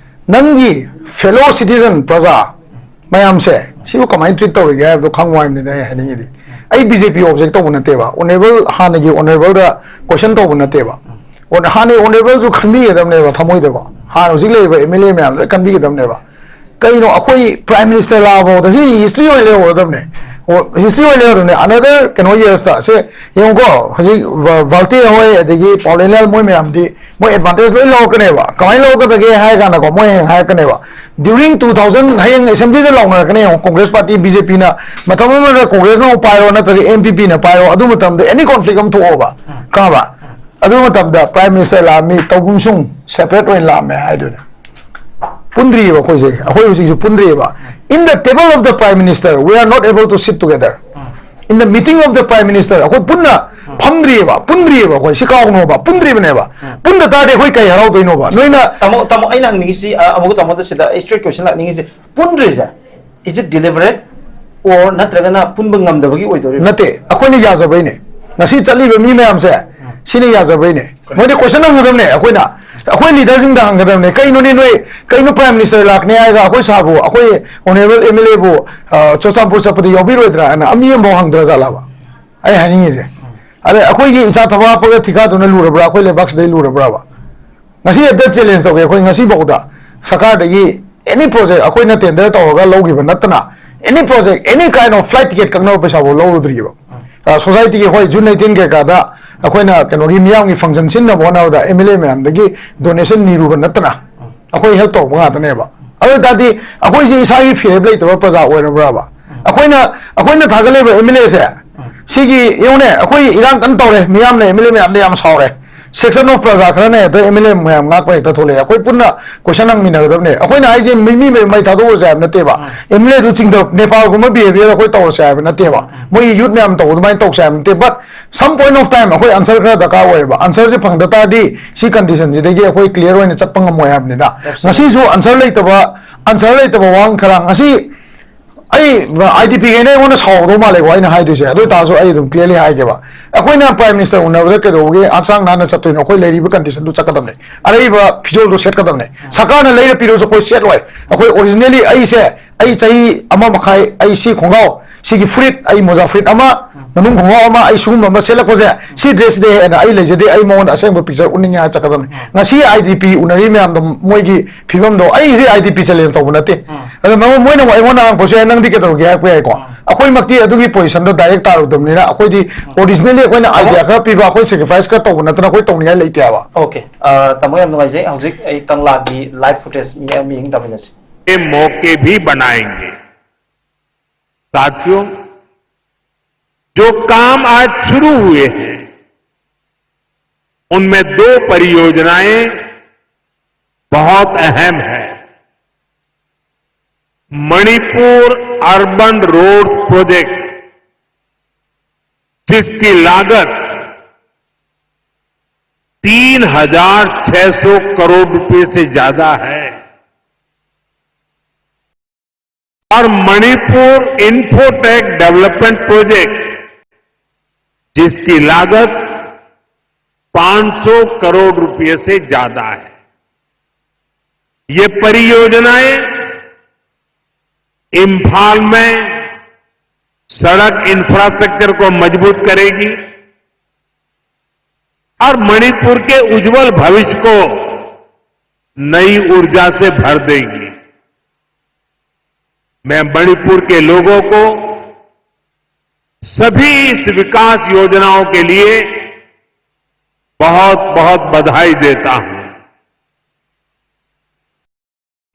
ꯅꯪꯒꯤ ꯐꯦꯂꯣ ꯁꯤꯇꯤꯖꯟ, ꯄ꯭ꯔꯖꯥ ꯃꯌꯥꯝꯁꯦ ꯁꯤꯕꯨ ꯀꯃꯥꯏꯅ ꯇ꯭ꯔꯤꯠ ꯇꯧꯔꯤꯒꯦ ꯍꯥꯏꯕꯗꯣ ꯈꯪꯉꯨ ꯍꯥꯏꯕꯅꯤꯗ ꯑꯩ ꯍꯥꯏꯅꯤꯡꯉꯤꯗꯤ꯫ ꯑꯩ ꯕꯤ ꯖꯦ ꯄꯤ ꯑꯣꯕꯖꯦꯛ ꯇꯧꯕ ꯅꯠꯇꯦꯕ, ꯑꯣꯅꯔꯦꯕꯜ, ꯍꯥꯟꯅꯒꯤ ꯑꯣꯅꯔꯦꯕꯜꯗ ꯀꯣꯏꯁꯟ ꯇꯧꯕ ꯅꯠꯇꯦꯕ꯫ ꯑꯣ, ꯍꯥꯟꯅꯒꯤ ꯑꯣꯅꯔꯦꯕꯜꯁꯨ ꯈꯟꯕꯤꯒꯗꯕꯅꯦꯕ ꯊꯃꯣꯏꯗꯀꯣ, ꯍꯥꯟꯅ ꯍꯧꯖꯤꯛ ꯂꯩꯔꯤꯕ ꯑꯦꯝ ꯑꯦꯜ ꯑꯦ ꯃꯌꯥꯝꯗꯨꯗ ꯈꯟꯕꯤꯒꯗꯕꯅꯦꯕ꯫ ꯀꯩꯅꯣ, ꯑꯩꯈꯣꯏ ꯄ꯭ꯔꯥꯏꯝ ꯃꯤꯅꯤꯁꯇꯔ ꯂꯥꯛꯑꯐꯥꯎꯗ ꯁꯤ ꯍꯤꯁꯇ꯭ꯔꯤ ꯑꯣꯏꯅ ꯂꯩꯍꯧꯔꯗꯕꯅꯦ꯫ ꯑꯣ, ꯍꯤꯁꯇ꯭ꯔꯤ ꯑꯣꯏꯅ ꯂꯩꯍꯧꯔꯗꯕꯅꯦ꯫ ꯑꯅꯗꯔ ꯀꯩꯅꯣ ꯌꯔꯁꯇ ꯁꯦ ꯌꯦꯡꯉꯨꯀꯣ, ꯍꯧꯖꯤꯛ ꯚ-, ꯚꯥꯜꯇꯦ ꯍꯣꯏ ꯑꯗꯒꯤ ꯄꯥꯎꯂꯦꯟꯂꯥꯜ ꯃꯣꯏ ꯃꯌꯥꯝꯗꯤ ꯃꯣꯏ ꯑꯦꯗꯚꯥꯟꯇꯦꯖ ꯂꯣꯏ ꯂꯧꯔꯛꯀꯅꯦꯕ꯫ ꯀꯃꯥꯏꯅ ꯂꯧꯔꯛꯀꯗꯒꯦ ꯍꯥꯏ ꯀꯥꯟꯗꯀꯣ, ꯃꯣꯏ ꯍꯌꯦꯡ ꯍꯥꯏꯔꯛꯀꯅꯦꯕ, ꯗ꯭ꯌꯨꯔꯤꯡ ꯇꯨ ꯊꯥꯎꯖꯟ, ꯍꯌꯦꯡ ꯑꯦꯁꯦꯝꯕ꯭ꯂꯤꯗ ꯂꯥꯎꯅꯔꯛꯀꯅꯤ ꯌꯦꯡꯉꯣ, ꯀꯣꯡꯒ꯭ꯔꯦꯁ ꯄꯥꯔꯇꯤ, ꯕꯤ ꯖꯦ ꯄꯤꯅ ꯃꯇꯝ ꯑꯃꯗ ꯀꯣꯡꯒ꯭ꯔꯦꯁꯅ ꯑꯃꯨꯛ ꯄꯥꯏꯔꯣ ꯅꯠꯇ꯭ꯔꯒ ꯑꯦꯟ ꯄꯤ ꯄꯤꯅ ꯄꯥꯏꯔꯣ, ꯑꯗꯨ ꯃꯇꯝꯗ ꯑꯦꯅꯤ ꯀꯣꯟꯐ꯭ꯂꯤꯛ ꯑꯃ ꯊꯣꯛꯑꯣꯕ, ꯈꯪꯉꯕ? ꯑꯗꯨ ꯃꯇꯝꯗ ꯄ꯭ꯔꯥꯏꯝ ꯃꯤꯅꯤꯁꯇꯔ ꯂꯥꯛꯑꯝꯃꯤ, ꯇꯧꯕꯨꯝꯁꯨꯡ ꯁꯦꯄꯔꯦꯠ ꯑꯣꯏꯅ ꯂꯥꯛꯑꯝꯃꯦ ꯍꯥꯏꯗꯨꯅꯦ꯫ ꯄꯨꯟꯗ꯭ꯔꯤꯑꯕ ꯑꯩꯈꯣꯏꯁꯦ, ꯑꯩꯈꯣꯏ ꯍꯧꯖꯤꯛꯁꯨ ꯄꯨꯟꯗ꯭ꯔꯤꯑꯕ꯫ In the table of the prime minister, we are not able to sit together. In the meeting of the prime minister, ꯑꯩꯈꯣꯏ ꯄꯨꯟꯅ ꯐꯝꯗ꯭ꯔꯤꯑꯕ, ꯄꯨꯟꯗ꯭ꯔꯤꯑꯕ ꯑꯩꯈꯣꯏ, ꯁꯤ ꯀꯥꯎꯅꯣꯕ, ꯄꯨꯟꯗ꯭ꯔꯤꯕꯅꯦꯕ꯫ ꯄꯨꯟꯗ ꯇꯥꯔꯗꯤ ꯑꯩꯈꯣꯏ ꯀꯩ ꯍꯔꯥꯎꯗꯣꯏꯅꯣꯕ? ꯅꯣꯏꯅ ꯇꯥꯃꯣ, ꯇꯥꯃꯣ, ꯑꯩꯅ ꯍꯪꯅꯤꯡꯉꯤꯁꯤ, ꯑ, ꯑꯃꯨꯛꯀ ꯇꯥꯃꯣꯗ ꯁꯤꯗ straight question ꯂꯥꯛꯅꯤꯡꯉꯤꯁꯤ, ꯄꯨꯟꯗ꯭ꯔꯤꯁꯦ, is it deliberate or ꯅꯠꯇ꯭ꯔꯒꯅ ꯄꯨꯟꯕ ꯉꯝꯗꯕꯒꯤ ꯑꯣꯏꯗꯣꯔꯤꯕ꯭ꯔꯥ? ꯅꯠꯇꯦ, ꯑꯩꯈꯣꯏꯅ ꯌꯥꯖꯕꯩꯅꯦ꯫ ꯉꯁꯤ ꯆꯠꯂꯤꯕ ꯃꯤ ꯃꯌꯥꯝꯁꯦ, ꯁꯤꯅ ꯌꯥꯖꯕꯩꯅꯦ꯫ ꯃꯣꯏꯗꯤ ꯀꯣꯏꯁꯟ ꯍꯪꯒꯗꯕꯅꯦ, ꯑꯩꯈꯣꯏꯅ, ꯑꯩꯈꯣꯏ ꯂꯤꯗꯔꯁꯤꯡꯗ ꯍꯪꯒꯗꯕꯅꯦ, "ꯀꯩꯅꯣꯅꯦ ꯅꯣꯏ, ꯀꯩꯅꯣ ꯄ꯭ꯔꯥꯏꯝ ꯃꯤꯅꯤꯁꯇꯔ ꯂꯥꯛꯀꯅꯤ ꯍꯥꯏꯔꯒ ꯑꯩꯈꯣꯏ ꯁꯥꯔꯕꯨ, ꯑꯩꯈꯣꯏ ꯑꯣꯅꯔꯦꯕꯜ ꯑꯦꯝ ꯑꯦꯜ ꯑꯦꯕꯨ, ꯑ, ꯆꯨꯔꯆꯥꯟꯄꯨꯔ ꯆꯠꯄꯗ ꯌꯥꯎꯕꯤꯔꯣꯏꯗ꯭ꯔꯥ?" ꯍꯥꯏꯅ ꯃꯤ ꯑꯃꯐꯥꯎ ꯍꯪꯗ꯭ꯔ ꯖꯥꯠꯂꯕ? ꯑꯩ ꯍꯥꯏꯅꯤꯡꯉꯤꯁꯦ꯫ ꯑꯗꯩ ꯑꯩꯈꯣꯏꯒꯤ ꯏꯆꯥ ꯊꯕꯛ ꯍꯥꯞꯄꯒ ꯊꯤꯀꯥꯗꯨꯅ ꯂꯨꯔꯕ꯭ꯔꯥ, ꯑꯩꯈꯣꯏ ꯂꯩꯕꯥꯛꯁꯤꯗꯩ ꯂꯨꯔꯕ꯭ꯔꯥꯕ? ꯉꯁꯤ ꯍꯦꯛꯇ ꯆꯦꯂꯦꯟꯖ ꯇꯧꯒꯦ, ꯑꯩꯈꯣꯏ ꯉꯁꯤꯐꯥꯎꯗ ꯁꯔꯀꯥꯔꯗꯒꯤ ꯑꯦꯅꯤ ꯄ꯭ꯔꯣꯖꯦꯛ ꯑꯩꯈꯣꯏꯅ ꯇꯦꯟꯗꯔ ꯇꯧꯔꯒ ꯂꯧꯈꯤꯕ ꯅꯠꯇꯅ, any project, any kind of flight ticket ꯀꯛꯅꯕ ꯄꯩꯁꯥꯐꯥꯎ ꯂꯧꯔꯨꯗ꯭ꯔꯤꯕ꯫ ꯑ, ꯁꯣꯁꯥꯏꯇꯤꯒꯤ, ꯍꯣꯏ, ꯖꯨꯟ ꯑꯩꯠꯇꯤꯟ ꯀꯩꯀꯥꯗ ꯑꯩꯈꯣꯏꯅ ꯀꯩꯅꯣꯒꯤ ꯃꯤꯌꯥꯝꯒꯤ ꯐꯪꯁꯟ ꯁꯤꯟꯅꯕ ꯍꯣꯠꯅꯕꯗ ꯑꯦꯝ ꯑꯦꯜ ꯑꯦ ꯃꯌꯥꯝꯗꯒꯤ ꯗꯣꯅꯦꯁꯟ ꯅꯤꯔꯨꯕ ꯅꯠꯇꯅ ꯑꯩꯈꯣꯏ ꯍꯦꯜꯞ ꯇꯧꯔꯛꯄ ꯉꯥꯛꯇꯅꯦꯕ꯫ ꯑꯗꯨ ꯑꯣꯏ ꯇꯥꯔꯗꯤ ꯑꯩꯈꯣꯏꯁꯦ ꯏꯁꯥꯒꯤ ꯐꯤꯔꯦꯞ ꯂꯩꯇꯕ ꯄ꯭ꯔꯖꯥ ꯑꯣꯏꯔꯕ꯭ꯔꯕ? ꯑꯩꯈꯣꯏꯅ, ꯑꯩꯈꯣꯏꯅ ꯊꯥꯒꯠꯂꯤꯕ ꯑꯦꯝ ꯑꯦꯜ ꯑꯦꯁꯦ, ꯁꯤꯒꯤ ꯌꯦꯡꯉꯨꯅꯦ, ꯑꯩꯈꯣꯏ ꯏꯔꯥꯡ ꯀꯟꯅ ꯇꯧꯔꯦ, ꯃꯤꯌꯥꯝꯅ, ꯑꯦꯝ ꯑꯦꯜ ꯑꯦ ꯃꯌꯥꯝꯅ ꯌꯥꯝ ꯁꯥꯎꯔꯦ, ꯁꯦꯛꯁꯟ ꯑꯣꯐ ꯄ꯭ꯔꯖꯥ ꯈꯔꯅ ꯍꯦꯛꯇ ꯑꯦꯝ ꯑꯦꯜ ꯑꯦ ꯃꯌꯥꯝ ꯉꯥꯛꯄ ꯍꯦꯛꯇ ꯊꯣꯛꯂꯛꯑꯦ꯫ ꯑꯩꯈꯣꯏ ꯄꯨꯟꯅ ꯀꯣꯏꯁꯟ ꯍꯪꯃꯤꯟꯅꯒꯗꯕꯅꯦ꯫ ꯑꯩꯈꯣꯏꯅ ꯍꯥꯏꯁꯦ ꯃꯤ, ꯃꯤ ꯃꯩ ꯊꯥꯗꯣꯛꯑꯁꯦ ꯍꯥꯏꯕ ꯅꯠꯇꯦꯕ, ꯑꯦꯝ ꯑꯦꯜ ꯑꯦꯗꯨ ꯆꯤꯡꯊ, ꯅꯦꯄꯥꯜꯒꯨꯝꯕ ꯕꯤꯍꯦꯕꯤꯌꯔ ꯑꯩꯈꯣꯏ ꯇꯧꯔꯁꯦ ꯍꯥꯏꯕ ꯅꯠꯇꯦꯕ, ꯃꯣꯏꯒꯤ ꯌꯨꯠ ꯃꯌꯥꯝ ꯇꯧꯕ ꯑꯗꯨꯃꯥꯏꯅ ꯇꯧꯁꯦ ꯍꯥꯏꯕ ꯅꯠꯇꯦ꯫ But some point of time ꯑꯩꯈꯣꯏ ꯑꯟꯁꯔ ꯈꯔ ꯗꯔꯀꯥꯔ ꯑꯣꯏꯌꯦꯕ꯫ ꯑꯟꯁꯔꯁꯦ ꯐꯪꯗ ꯇꯥꯔꯗꯤ ꯁꯤ ꯀꯟꯗꯤꯁꯟꯁꯤꯗꯒꯤ ꯑꯩꯈꯣꯏ ꯀ꯭ꯂꯤꯌꯥꯔ ꯑꯣꯏꯅ ꯆꯠꯄ ꯉꯝꯃꯣꯏ ꯍꯥꯏꯕꯅꯤꯗ꯫ ꯉꯁꯤꯁꯨ ꯑꯟꯁꯔ ꯂꯩꯇꯕ, ꯑꯟꯁꯔ ꯂꯩꯇꯕ ꯋꯥꯍꯪ ꯈꯔ ꯉꯁꯤ ꯑꯩ, ꯑꯥꯏ ꯗꯤ ꯄꯤꯈꯩꯅ ꯑꯩꯉꯣꯟꯗ ꯁꯥꯎꯒꯗꯧ ꯃꯥꯜꯂꯦꯀꯣ, ꯑꯩꯅ ꯍꯥꯏꯗꯣꯏꯁꯦ꯫ ꯑꯗꯨ ꯑꯣꯏ ꯇꯥꯔꯁꯨ ꯑꯩ ꯑꯗꯨꯝ clearly ꯍꯥꯏꯒꯦꯕ꯫ ꯑꯩꯈꯣꯏꯅ Prime Minister ꯎꯅꯕꯗ ꯀꯩꯗꯧꯕꯒꯤ ꯍꯛꯆꯥꯡ ꯅꯥꯟꯅ ꯆꯠꯇꯣꯏꯅꯣ? ꯑꯩꯈꯣꯏ ꯂꯩꯔꯤꯕ condition ꯗꯨ ꯆꯠꯀꯗꯕꯅꯦ, ꯑꯔꯩꯕ ꯐꯤꯖꯣꯜꯗꯣ ꯁꯦꯠꯀꯗꯕꯅꯦ꯫ ꯁꯔꯀꯥꯔꯅ ꯂꯩꯔ ꯄꯤꯔꯁꯨ ꯑꯩꯈꯣꯏ ꯁꯦꯠꯂꯣꯏ꯫ ꯑꯩꯈꯣꯏ originally ꯑꯩꯁꯦ, ꯑꯩ ꯆꯍꯤ ꯑꯃ ꯃꯈꯥꯏ, ꯑꯩ ꯁꯤ ꯈꯣꯡꯒ꯭ꯔꯥꯎ, ꯁꯤꯒꯤ ꯐꯨꯔꯤꯠ, ꯑꯩ ꯃꯣꯖꯥ ꯐꯨꯔꯤꯠ ꯑꯃ, ꯃꯅꯨꯡ ꯈꯣꯡꯒ꯭ꯔꯥꯎ ꯑꯃ, ꯑꯩ ꯁꯤꯒꯨꯝꯕ ꯑꯃ ꯁꯦꯠꯂꯛꯄꯁꯦ, ꯁꯤ dress ꯗꯤ ꯍꯦꯟꯅ ꯑꯩ ꯂꯩꯖꯗꯦ, ꯑꯩ ꯃꯉꯣꯟꯗ ꯑꯁꯦꯡꯕ picture ꯎꯠꯅꯤꯡꯉꯦ ꯍꯥꯏꯔ ꯆꯠꯀꯗꯕꯅꯤ꯫ ꯉꯁꯤ ꯑꯥꯏ ꯗꯤ ꯄꯤ ꯎꯅꯔꯤ ꯃꯌꯥꯝꯗꯣ, ꯃꯣꯏꯒꯤ ꯐꯤꯕꯝꯗꯣ, ꯑꯩ ꯍꯧꯖꯤꯛ ꯑꯥꯏ ꯗꯤ ꯄꯤ challenge ꯇꯧꯕ ꯅꯠꯇꯦ꯫ ꯑꯗꯣ ꯃꯉꯣꯟ-, ꯃꯣꯏꯅ ꯑꯃꯨꯛ ꯑꯩꯉꯣꯟꯗ ꯍꯪꯉꯛꯄꯁꯨ ꯌꯥꯏ, "ꯅꯪꯗꯤ ꯀꯩꯗꯧꯔꯒꯦ?" ꯍꯥꯏꯔꯛꯄ ꯌꯥꯏꯀꯣ꯫ ꯑꯩꯈꯣꯏꯃꯛꯇꯤ ꯑꯗꯨꯒꯤ position ꯗꯣ direct ꯇꯥꯔꯨꯗꯕꯅꯤꯅ, ꯑꯩꯈꯣꯏꯗꯤ originally ꯑꯩꯈꯣꯏꯅ idea ꯈꯔ ꯄꯤꯕ, ꯑꯩꯈꯣꯏ sacrifice ꯈꯔ ꯇꯧꯕ ꯅꯠꯇꯅ ꯑꯩꯈꯣꯏ ꯇꯧꯅꯤꯡꯉꯥꯏ ꯂꯩꯇꯦ ꯍꯥꯏꯕ꯫ Okay, ꯑ, ꯇꯥꯃꯣ, ꯌꯥꯝ ꯅꯨꯡꯉꯥꯏꯖꯩ꯫ ꯍꯧꯖꯤꯛ ꯑꯩ ꯀꯪꯂꯥꯒꯤ live footage ꯃꯤ-, ꯃꯤꯠꯌꯦꯡ ꯇꯥꯃꯤꯟꯅꯁꯤ꯫ के मौके भी बनाएंगे। साथियों, जो काम आज शुरू हुए हैं, उनमें दो परियोजनाएं बहुत अहम हैं। मणिपुर अर्बन रोड्स प्रोजेक्ट, जिसकी लागत तीन हजार छह सौ करोड़ रुपए से ज्यादा है, और मणिपुर इन्फोटेक डेवलपमेंट प्रोजेक्ट, जिसकी लागत पाँच सौ करोड़ रुपए से ज्यादा है। ये परियोजनाएं इम्फाल में सड़क इंफ्रास्ट्रक्चर को मजबूत करेगी और मणिपुर के उज्जवल भविष्य को नई ऊर्जा से भर देगी। मैं मणिपुर के लोगों को सभी इस विकास योजनाओं के लिए बहुत बहुत बधाई देता हूं,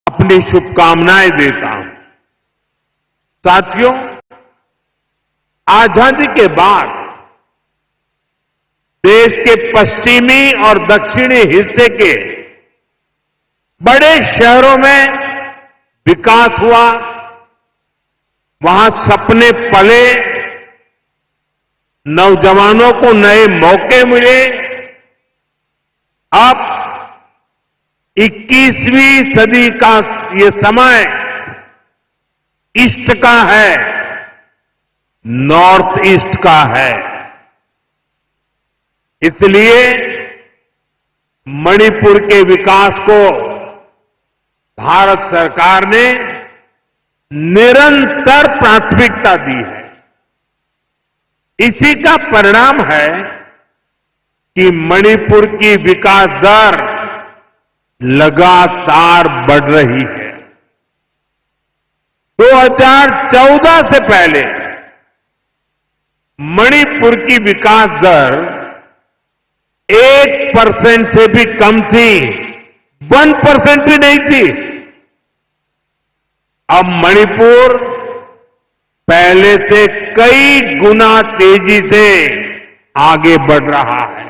अपनी शुभकामनाएं देता हूं। साथियों, आजादी के बाद देश के पश्चिमी और दक्षिणी हिस्से के बड़े शहरों में विकास हुआ, वहां सपने पले, नौजवानों को नए मौके मिले। अब इक्कीसवीं सदी का ये समय ईस्ट का है, नॉर्थ ईस्ट का है। इसलिए मणिपुर के विकास को भारत सरकार ने निरंतर प्राथमिकता दी है। इसी का परिणाम है कि मणिपुर की विकास दर लगातार बढ़ रही है। दो हज़ार चौदह से पहले मणिपुर की विकास दर एक परसेंट से भी कम थी, वन परसेंट भी नहीं थी। अब मणिपुर पहले से कई गुना तेजी से आगे बढ़ रहा है।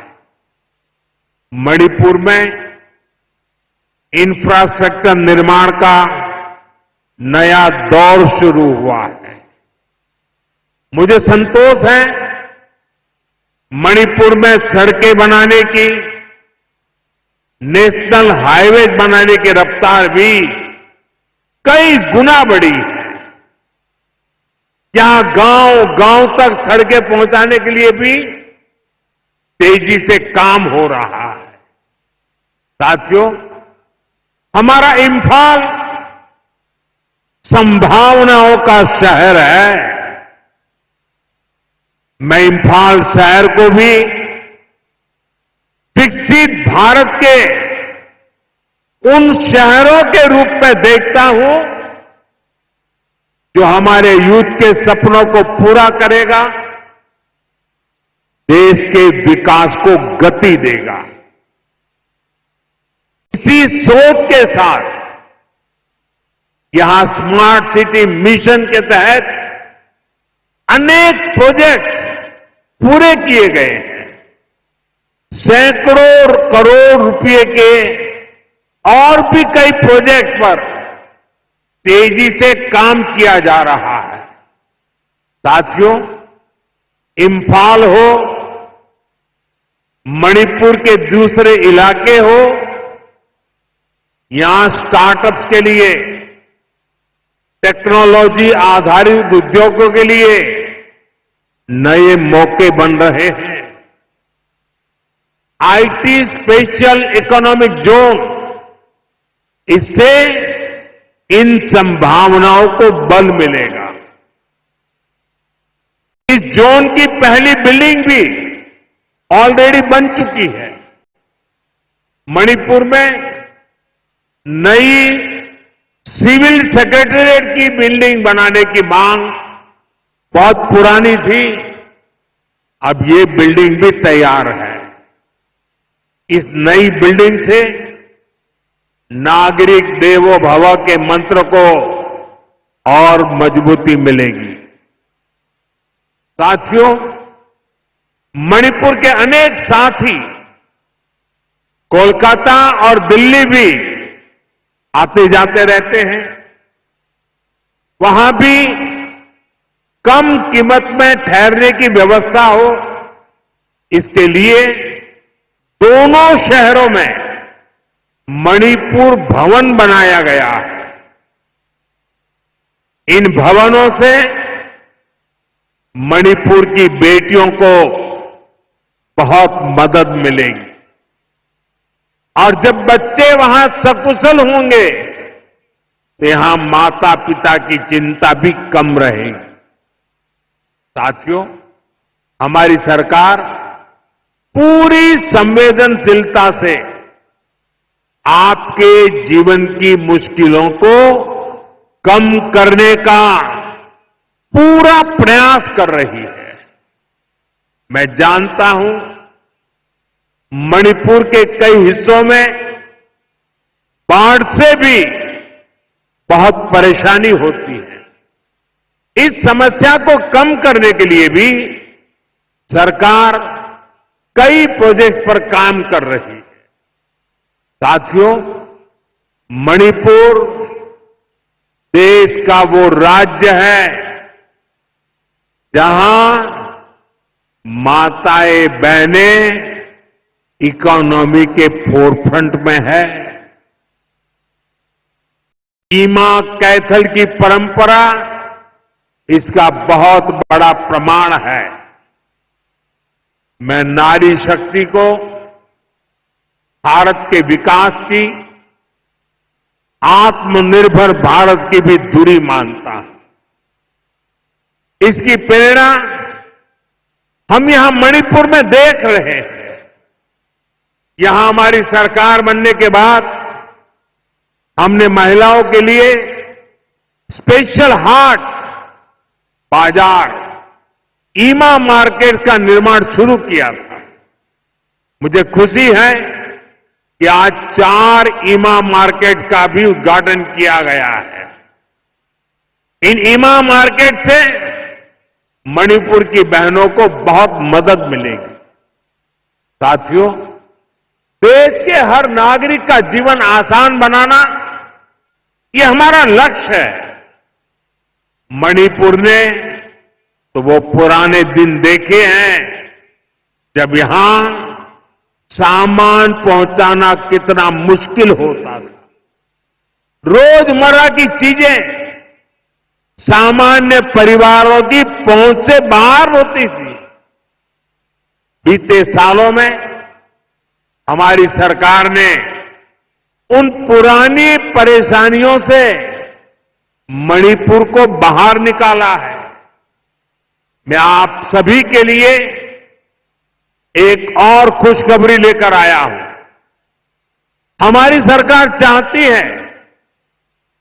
मणिपुर में इंफ्रास्ट्रक्चर निर्माण का नया दौर शुरू हुआ है। मुझे संतोष है, मणिपुर में सड़कें बनाने की, नेशनल हाईवेज बनाने की रफ्तार भी कई गुना बढ़ी है। यहां गांव गांव तक सड़कें पहुंचाने के लिए भी तेजी से काम हो रहा है। साथियों, हमारा इंफाल संभावनाओं का शहर है। मैं इंफाल शहर को भी विकसित भारत के उन शहरों के रूप में देखता हूं, जो हमारे यूथ के सपनों को पूरा करेगा, देश के विकास को गति देगा। इसी सोच के साथ यहां स्मार्ट सिटी मिशन के तहत अनेक प्रोजेक्ट्स पूरे किए गए हैं। सैकड़ों करोड़ रुपए के और भी कई प्रोजेक्ट पर तेजी से काम किया जा रहा है। साथियों, इंफाल हो, मणिपुर के दूसरे इलाके हो, यहां स्टार्टअप्स के लिए टेक्नोलॉजी आधारित उद्योगों के लिए नए मौके बन रहे हैं। आईटी स्पेशल इकोनॉमिक जोन, इससे इन संभावनाओं को बल मिलेगा। इस जोन की पहली बिल्डिंग भी ऑलरेडी बन चुकी है। मणिपुर में नई सिविल सेक्रेटेरिएट की बिल्डिंग बनाने की मांग बहुत पुरानी थी, अब ये बिल्डिंग भी तैयार है। इस नई बिल्डिंग से नागरिक देवो भव के मंत्र को और मजबूती मिलेगी। साथियों, मणिपुर के अनेक साथी कोलकाता और दिल्ली भी आते जाते रहते हैं। वहां भी कम कीमत में ठहरने की व्यवस्था हो, इसके लिए दोनों शहरों में मणिपुर भवन बनाया गया है। इन भवनों से मणिपुर की बेटियों को बहुत मदद मिलेगी और जब बच्चे वहां सकुशल होंगे तो यहां माता पिता की चिंता भी कम रहेगी। साथियों, हमारी सरकार पूरी संवेदनशीलता से आपके जीवन की मुश्किलों को कम करने का पूरा प्रयास कर रही है। मैं जानता हूं, मणिपुर के कई हिस्सों में बाढ़ से भी बहुत परेशानी होती है। इस समस्या को कम करने के लिए भी सरकार कई प्रोजेक्ट पर काम कर रही है। साथियों, मणिपुर देश का वो राज्य है जहां माताएं बहनें इकोनॉमी के फोरफ्रंट में है। ईमा कैथल की परंपरा इसका बहुत बड़ा प्रमाण है। मैं नारी शक्ति को, भारत के विकास की, आत्मनिर्भर भारत की भी धुरी मानता हूं। इसकी प्रेरणा हम यहां मणिपुर में देख रहे हैं। यहां हमारी सरकार बनने के बाद हमने महिलाओं के लिए स्पेशल हाट बाजार, ईमा मार्केट का निर्माण शुरू किया था। मुझे खुशी है कि आज चार ईमा मार्केट का भी उद्घाटन किया गया है। इन ईमा मार्केट से मणिपुर की बहनों को बहुत मदद मिलेगी। साथियों, देश के हर नागरिक का जीवन आसान बनाना, ये हमारा लक्ष्य है। मणिपुर ने तो वो पुराने दिन देखे हैं, जब यहां सामान पहुंचाना कितना मुश्किल होता था। रोजमर्रा की चीजें सामान्य परिवारों की पहुंच से बाहर होती थी। बीते सालों में हमारी सरकार ने उन पुरानी परेशानियों से मणिपुर को बाहर निकाला है। मैं आप सभी के लिए एक और खुशखबरी लेकर आया हूं। हमारी सरकार चाहती है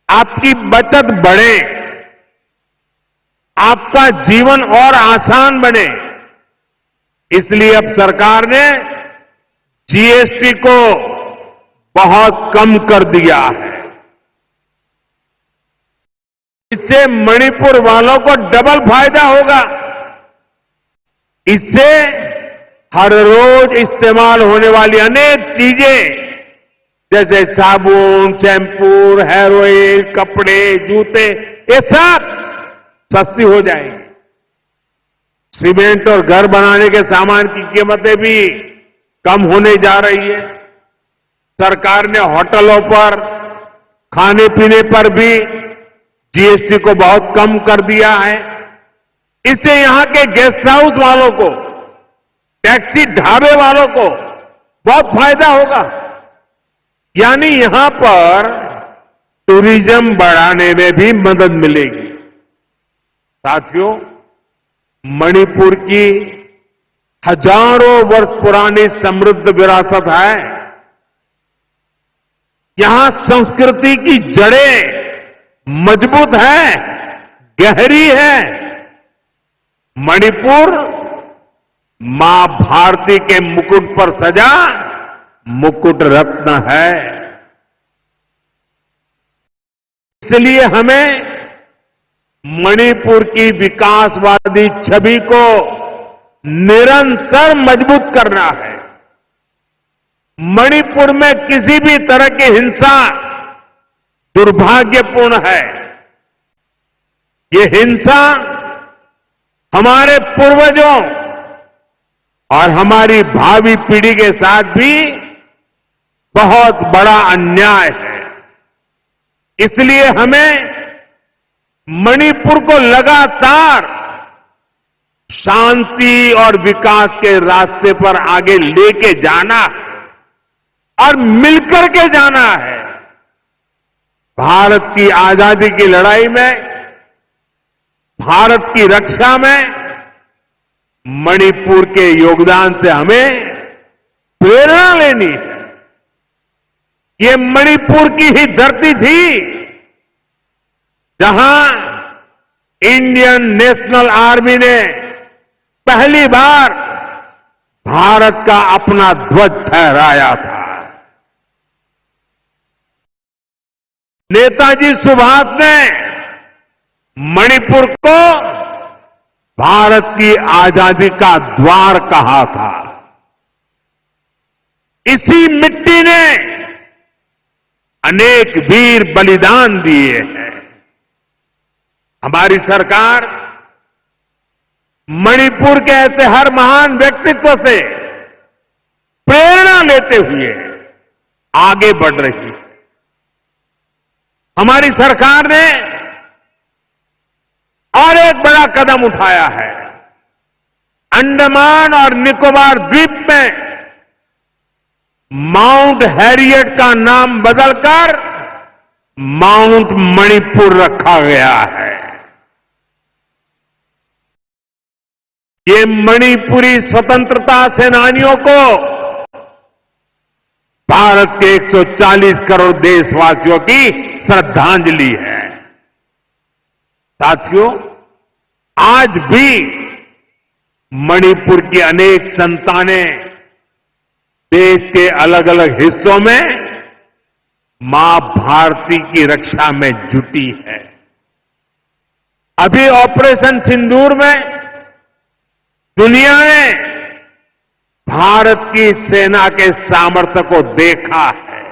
आपकी बचत बढ़े, आपका जीवन और आसान बने, इसलिए अब सरकार ने जीएसटी को बहुत कम कर दिया है। इससे मणिपुर वालों को डबल फायदा होगा। इससे हर रोज इस्तेमाल होने वाली अनेक चीजें, जैसे साबुन, शैम्पू, हेरोइन, कपड़े, जूते, ये सब सस्ती हो जाएंगी। सीमेंट और घर बनाने के सामान की कीमतें भी कम होने जा रही है। सरकार ने होटलों पर खाने पीने पर भी जीएसटी को बहुत कम कर दिया है। इससे यहां के गेस्ट हाउस वालों को, टैक्सी ढाबे वालों को बहुत फायदा होगा। यानी यहां पर टूरिज्म बढ़ाने में भी मदद मिलेगी। साथियों, मणिपुर की हजारों वर्ष पुरानी समृद्ध विरासत है। यहां संस्कृति की जड़ें मजबूत है, गहरी है। मणिपुर मां भारती के मुकुट पर सजा मुकुट रत्न है। इसलिए हमें मणिपुर की विकासवादी छवि को निरंतर मजबूत करना है। मणिपुर में किसी भी तरह की हिंसा दुर्भाग्यपूर्ण है। ये हिंसा हमारे पूर्वजों और हमारी भावी पीढ़ी के साथ भी बहुत बड़ा अन्याय है। इसलिए हमें मणिपुर को लगातार शांति और विकास के रास्ते पर आगे लेके जाना है और मिलकर के जाना है। भारत की आजादी की लड़ाई में, भारत की रक्षा में मणिपुर के योगदान से हमें प्रेरणा लेनी है। ये मणिपुर की ही धरती थी, जहां इंडियन नेशनल आर्मी ने पहली बार भारत का अपना ध्वज फहराया था। नेताजी सुभाष ने मणिपुर को भारत की आजादी का द्वार कहा था। इसी मिट्टी ने अनेक वीर बलिदान दिए हैं। हमारी सरकार मणिपुर के ऐसे हर महान व्यक्तित्व से प्रेरणा लेते हुए आगे बढ़ रही है। हमारी सरकार ने और एक बड़ा कदम उठाया है। अंडमान और निकोबार द्वीप में माउंट हैरियट का नाम बदलकर माउंट मणिपुर रखा गया है। ये मणिपुरी स्वतंत्रता सेनानियों को भारत के एक सौ चालीस करोड़ देशवासियों की श्रद्धांजलि है। साथियों, आज भी मणिपुर की अनेक संतानें देश के अलग-अलग हिस्सों में मां भारती की रक्षा में जुटी है। अभी ऑपरेशन सिंदूर में दुनिया ने भारत की सेना के सामर्थ्य को देखा है।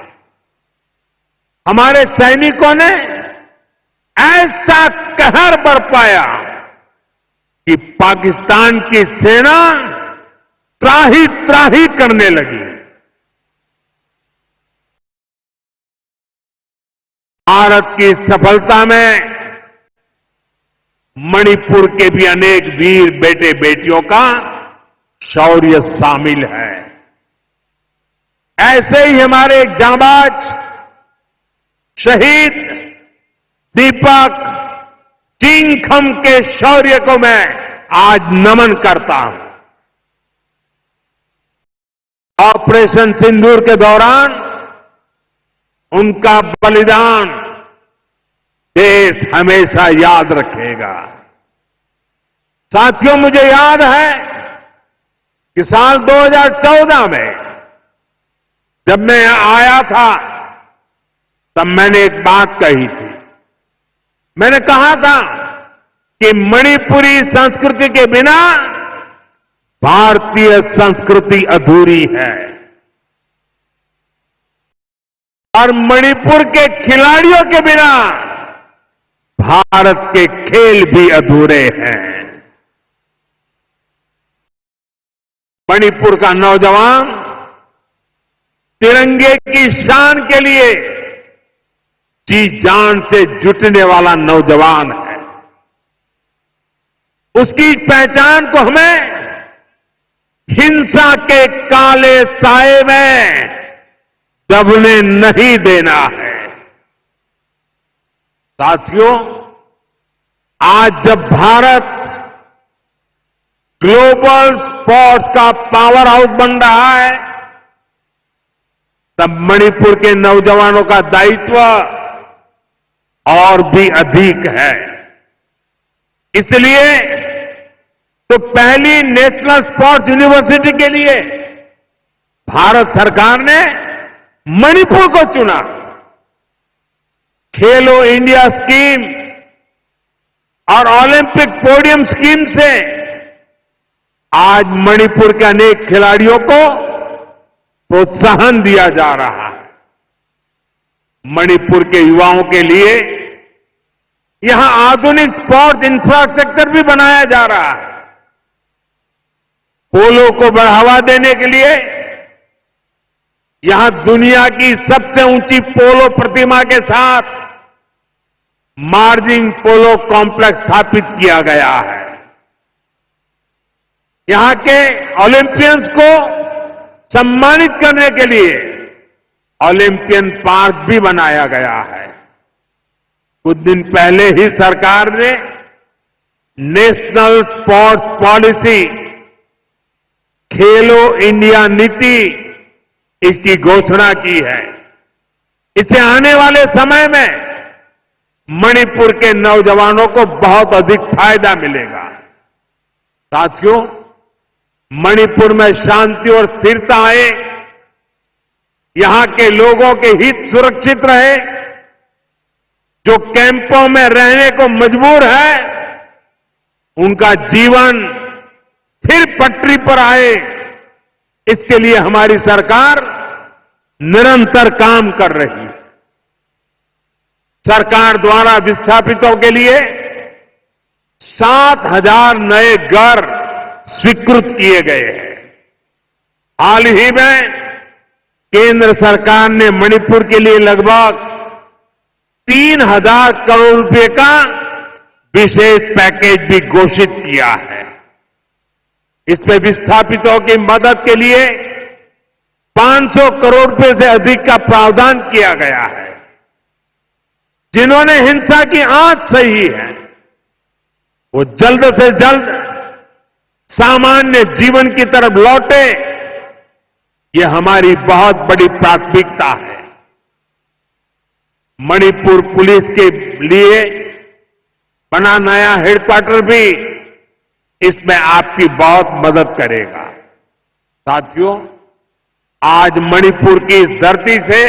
हमारे सैनिकों ने ऐसा कहर बरपाया कि पाकिस्तान की सेना त्राही त्राही करने लगी। भारत की सफलता में मणिपुर के भी अनेक वीर बेटे बेटियों का शौर्य शामिल है। ऐसे ही हमारे एक जांबाज शहीद दीपक चिंगखम के शौर्य को मैं आज नमन करता हूं। ऑपरेशन सिंदूर के दौरान उनका बलिदान देश हमेशा याद रखेगा। साथियों, मुझे याद है कि साल दो हज़ार चौदह में जब मैं यहां आया था, तब मैंने एक बात कही थी। मैंने कहा था कि मणिपुरी संस्कृति के बिना भारतीय संस्कृति अधूरी है। और मणिपुर के खिलाड़ियों के बिना भारत के खेल भी अधूरे हैं। मणिपुर का नौजवान तिरंगे की शान के लिए जी जान से जुटने वाला नौजवान है। उसकी पहचान को हमें हिंसा के काले साए में दबने नहीं देना है। साथियों, आज जब भारत ग्लोबल स्पोर्ट्स का पावर हाउस बन रहा है, तब मणिपुर के नौजवानों का दायित्व और भी अधिक है। इसलिए तो पहली नेशनल स्पोर्ट्स यूनिवर्सिटी के लिए भारत सरकार ने मणिपुर को चुना। खेलो इंडिया स्कीम और ओलंपिक पोडियम स्कीम से आज मणिपुर के अनेक खिलाड़ियों को प्रोत्साहन दिया जा रहा है। मणिपुर के युवाओं के लिए यहां आधुनिक स्पोर्ट्स इंफ्रास्ट्रक्चर भी बनाया जा रहा है। पोलो को बढ़ावा देने के लिए यहां दुनिया की सबसे ऊंची पोलो प्रतिमा के साथ मार्जिंग पोलो कॉम्प्लेक्स स्थापित किया गया है। यहां के ओलंपियंस को सम्मानित करने के लिए ओलंपियन पार्क भी बनाया गया है। कुछ दिन पहले ही सरकार ने नेशनल स्पोर्ट्स पॉलिसी, खेलो इंडिया नीति, इसकी घोषणा की है। इससे आने वाले समय में मणिपुर के नौजवानों को बहुत अधिक फायदा मिलेगा। साथियों, मणिपुर में शांति और स्थिरता आए, यहां के लोगों के हित सुरक्षित रहे, जो कैंपों में रहने को मजबूर है, उनका जीवन फिर पटरी पर आए, इसके लिए हमारी सरकार निरंतर काम कर रही है। सरकार द्वारा विस्थापितों के लिए सात हजार नए घर स्वीकृत किए गए हैं। हाल ही में केंद्र सरकार ने मणिपुर के लिए लगभग तीन हजार करोड़ रुपए का विशेष पैकेज भी घोषित किया है। इसमें विस्थापितों की मदद के लिए पाँच सौ करोड़ रुपए से अधिक का प्रावधान किया गया है। जिन्होंने हिंसा की आंच सही है, वो जल्द से जल्द सामान्य जीवन की तरफ लौटे, ये हमारी बहुत बड़ी प्राथमिकता है। मणिपुर पुलिस के लिए बना नया हेडक्वार्टर भी इसमें आपकी बहुत मदद करेगा। साथियों, आज मणिपुर की इस धरती से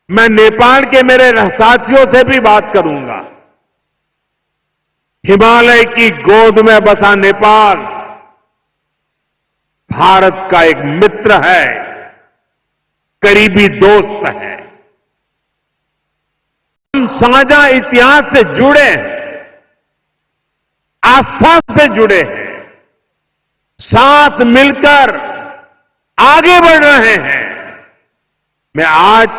मैं नेपाल के मेरे साथियों से भी बात करूंगा। हिमालय की गोद में बसा नेपाल भारत का एक मित्र है, करीबी दोस्त है। हम साझा इतिहास से जुड़े हैं, आस्था से जुड़े हैं, साथ मिलकर आगे बढ़ रहे हैं। मैं आज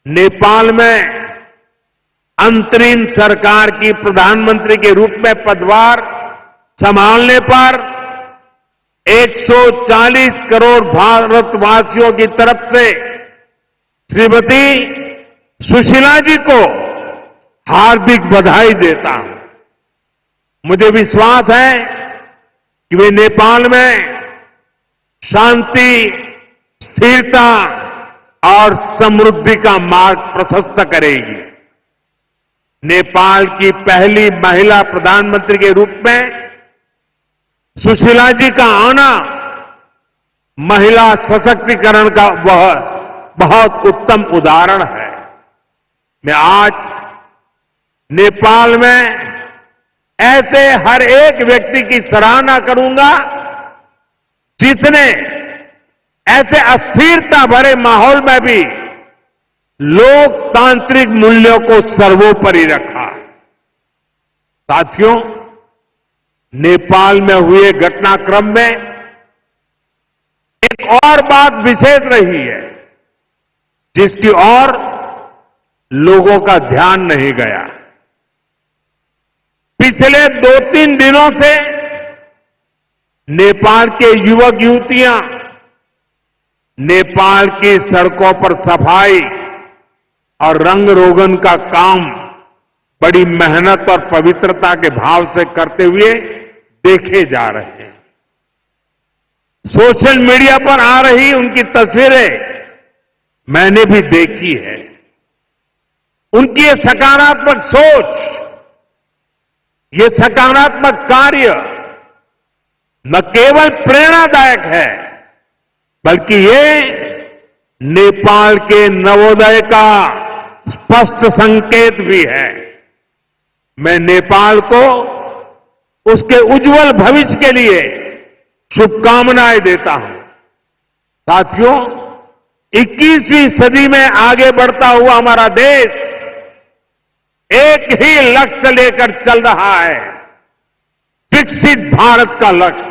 नेपाल में अंतरिम सरकार की प्रधानमंत्री के रूप में पदभार संभालने पर एक सौ चालीस करोड़ भारतवासियों की तरफ से श्रीमती सुशीला जी को हार्दिक बधाई देता हूं। मुझे विश्वास है कि वे नेपाल में शांति, स्थिरता और समृद्धि का मार्ग प्रशस्त करेगी। नेपाल की पहली महिला प्रधानमंत्री के रूप में सुशीला जी का आना महिला सशक्तिकरण का वह बहुत उत्तम उदाहरण है। मैं आज नेपाल में ऐसे हर एक व्यक्ति की सराहना करूंगा, जिसने ऐसे अस्थिरता भरे माहौल में भी लोकतांत्रिक मूल्यों को सर्वोपरि रखा। साथियों, नेपाल में हुए घटनाक्रम में एक और बात विशेष रही है, जिसकी ओर लोगों का ध्यान नहीं गया। पिछले दो तीन दिनों से नेपाल के युवक युवतियां नेपाल की सड़कों पर सफाई और रंग रोगन का काम बड़ी मेहनत और पवित्रता के भाव से करते हुए देखे जा रहे हैं। सोशल मीडिया पर आ रही उनकी तस्वीरें मैंने भी देखी है। उनकी ये सकारात्मक सोच, ये सकारात्मक कार्य न केवल प्रेरणादायक है, बल्कि ये नेपाल के नवोदय का स्पष्ट संकेत भी है। मैं नेपाल को उसके उज्जवल भविष्य के लिए शुभकामनाएं देता हूं। साथियों, इक्कीसवीं सदी में आगे बढ़ता हुआ हमारा देश एक ही लक्ष्य लेकर चल रहा है, विकसित भारत का लक्ष्य।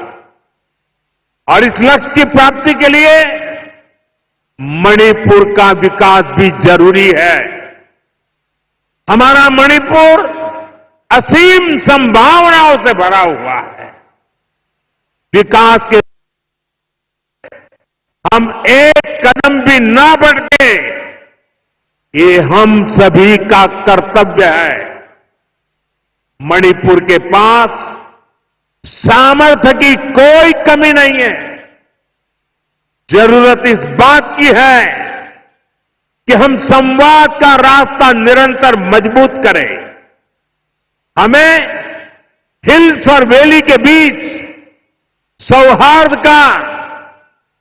और इस लक्ष्य की प्राप्ति के लिए मणिपुर का विकास भी जरूरी है। हमारा मणिपुर असीम संभावनाओं से भरा हुआ है। विकास के हम एक कदम भी ना बढ़े, ये हम सभी का कर्तव्य है। मणिपुर के पास सामर्थ्य की कोई कमी नहीं है। जरूरत इस बात की है कि हम संवाद का रास्ता निरंतर मजबूत करें। हमें हिल्स और वैली के बीच सौहार्द का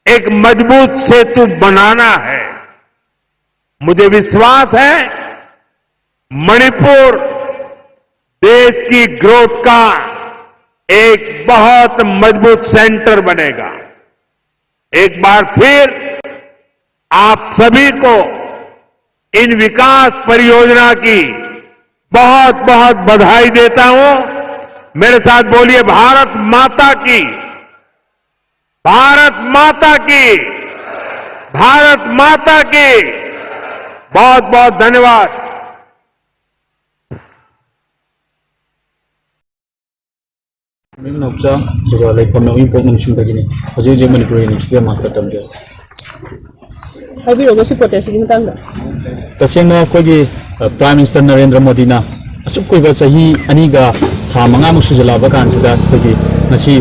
एक मजबूत सेतु बनाना है। मुझे विश्वास है, मणिपुर देश की ग्रोथ का एक बहुत मजबूत सेंटर बनेगा। एक बार फिर आप सभी को इन विकास परियोजना की बहुत बहुत बधाई देता हूं। मेरे साथ बोलिए, भारत माता की, भारत माता की, भारत माता की। बहुत बहुत धन्यवाद। ꯃꯤꯡ ꯅꯥꯎꯆꯥ, ꯑꯗꯨꯒ ꯂꯩꯐꯝꯅ ꯎꯔꯤꯄꯣꯛ ꯅꯨꯡꯁꯤꯡꯗꯒꯤꯅꯤ꯫ ꯍꯧꯖꯤꯛ ꯍꯧꯖꯤꯛ ꯃꯅꯤꯄꯨꯔ ꯌꯨꯅꯤꯚꯔꯁꯤꯇꯤꯗ ꯃꯥꯁꯇꯔ ꯇꯝꯖꯔꯤ꯫ ꯍꯥꯏꯕꯤꯔꯛꯑꯣ, ꯉꯁꯤ ꯄ꯭ꯔꯣꯇꯦꯁꯀꯤ ꯃꯇꯥꯡꯗ꯫ ꯇꯁꯦꯡꯅ ꯑꯩꯈꯣꯏꯒꯤ, ꯑ, ꯄ꯭ꯔꯥꯏꯝ ꯃꯤꯅꯤꯁꯇꯔ ꯅꯔꯦꯟꯗ꯭ꯔ ꯃꯣꯗꯤꯅ ꯑꯁꯨꯛ ꯀꯨꯏꯕ ꯆꯍꯤ ꯑꯅꯤꯒ ꯊꯥ ꯃꯉꯥꯃꯨꯛ ꯁꯨꯖꯜꯂꯛꯑꯕ ꯀꯥꯟꯁꯤꯗ ꯑꯩꯈꯣꯏꯒꯤ ꯉꯁꯤ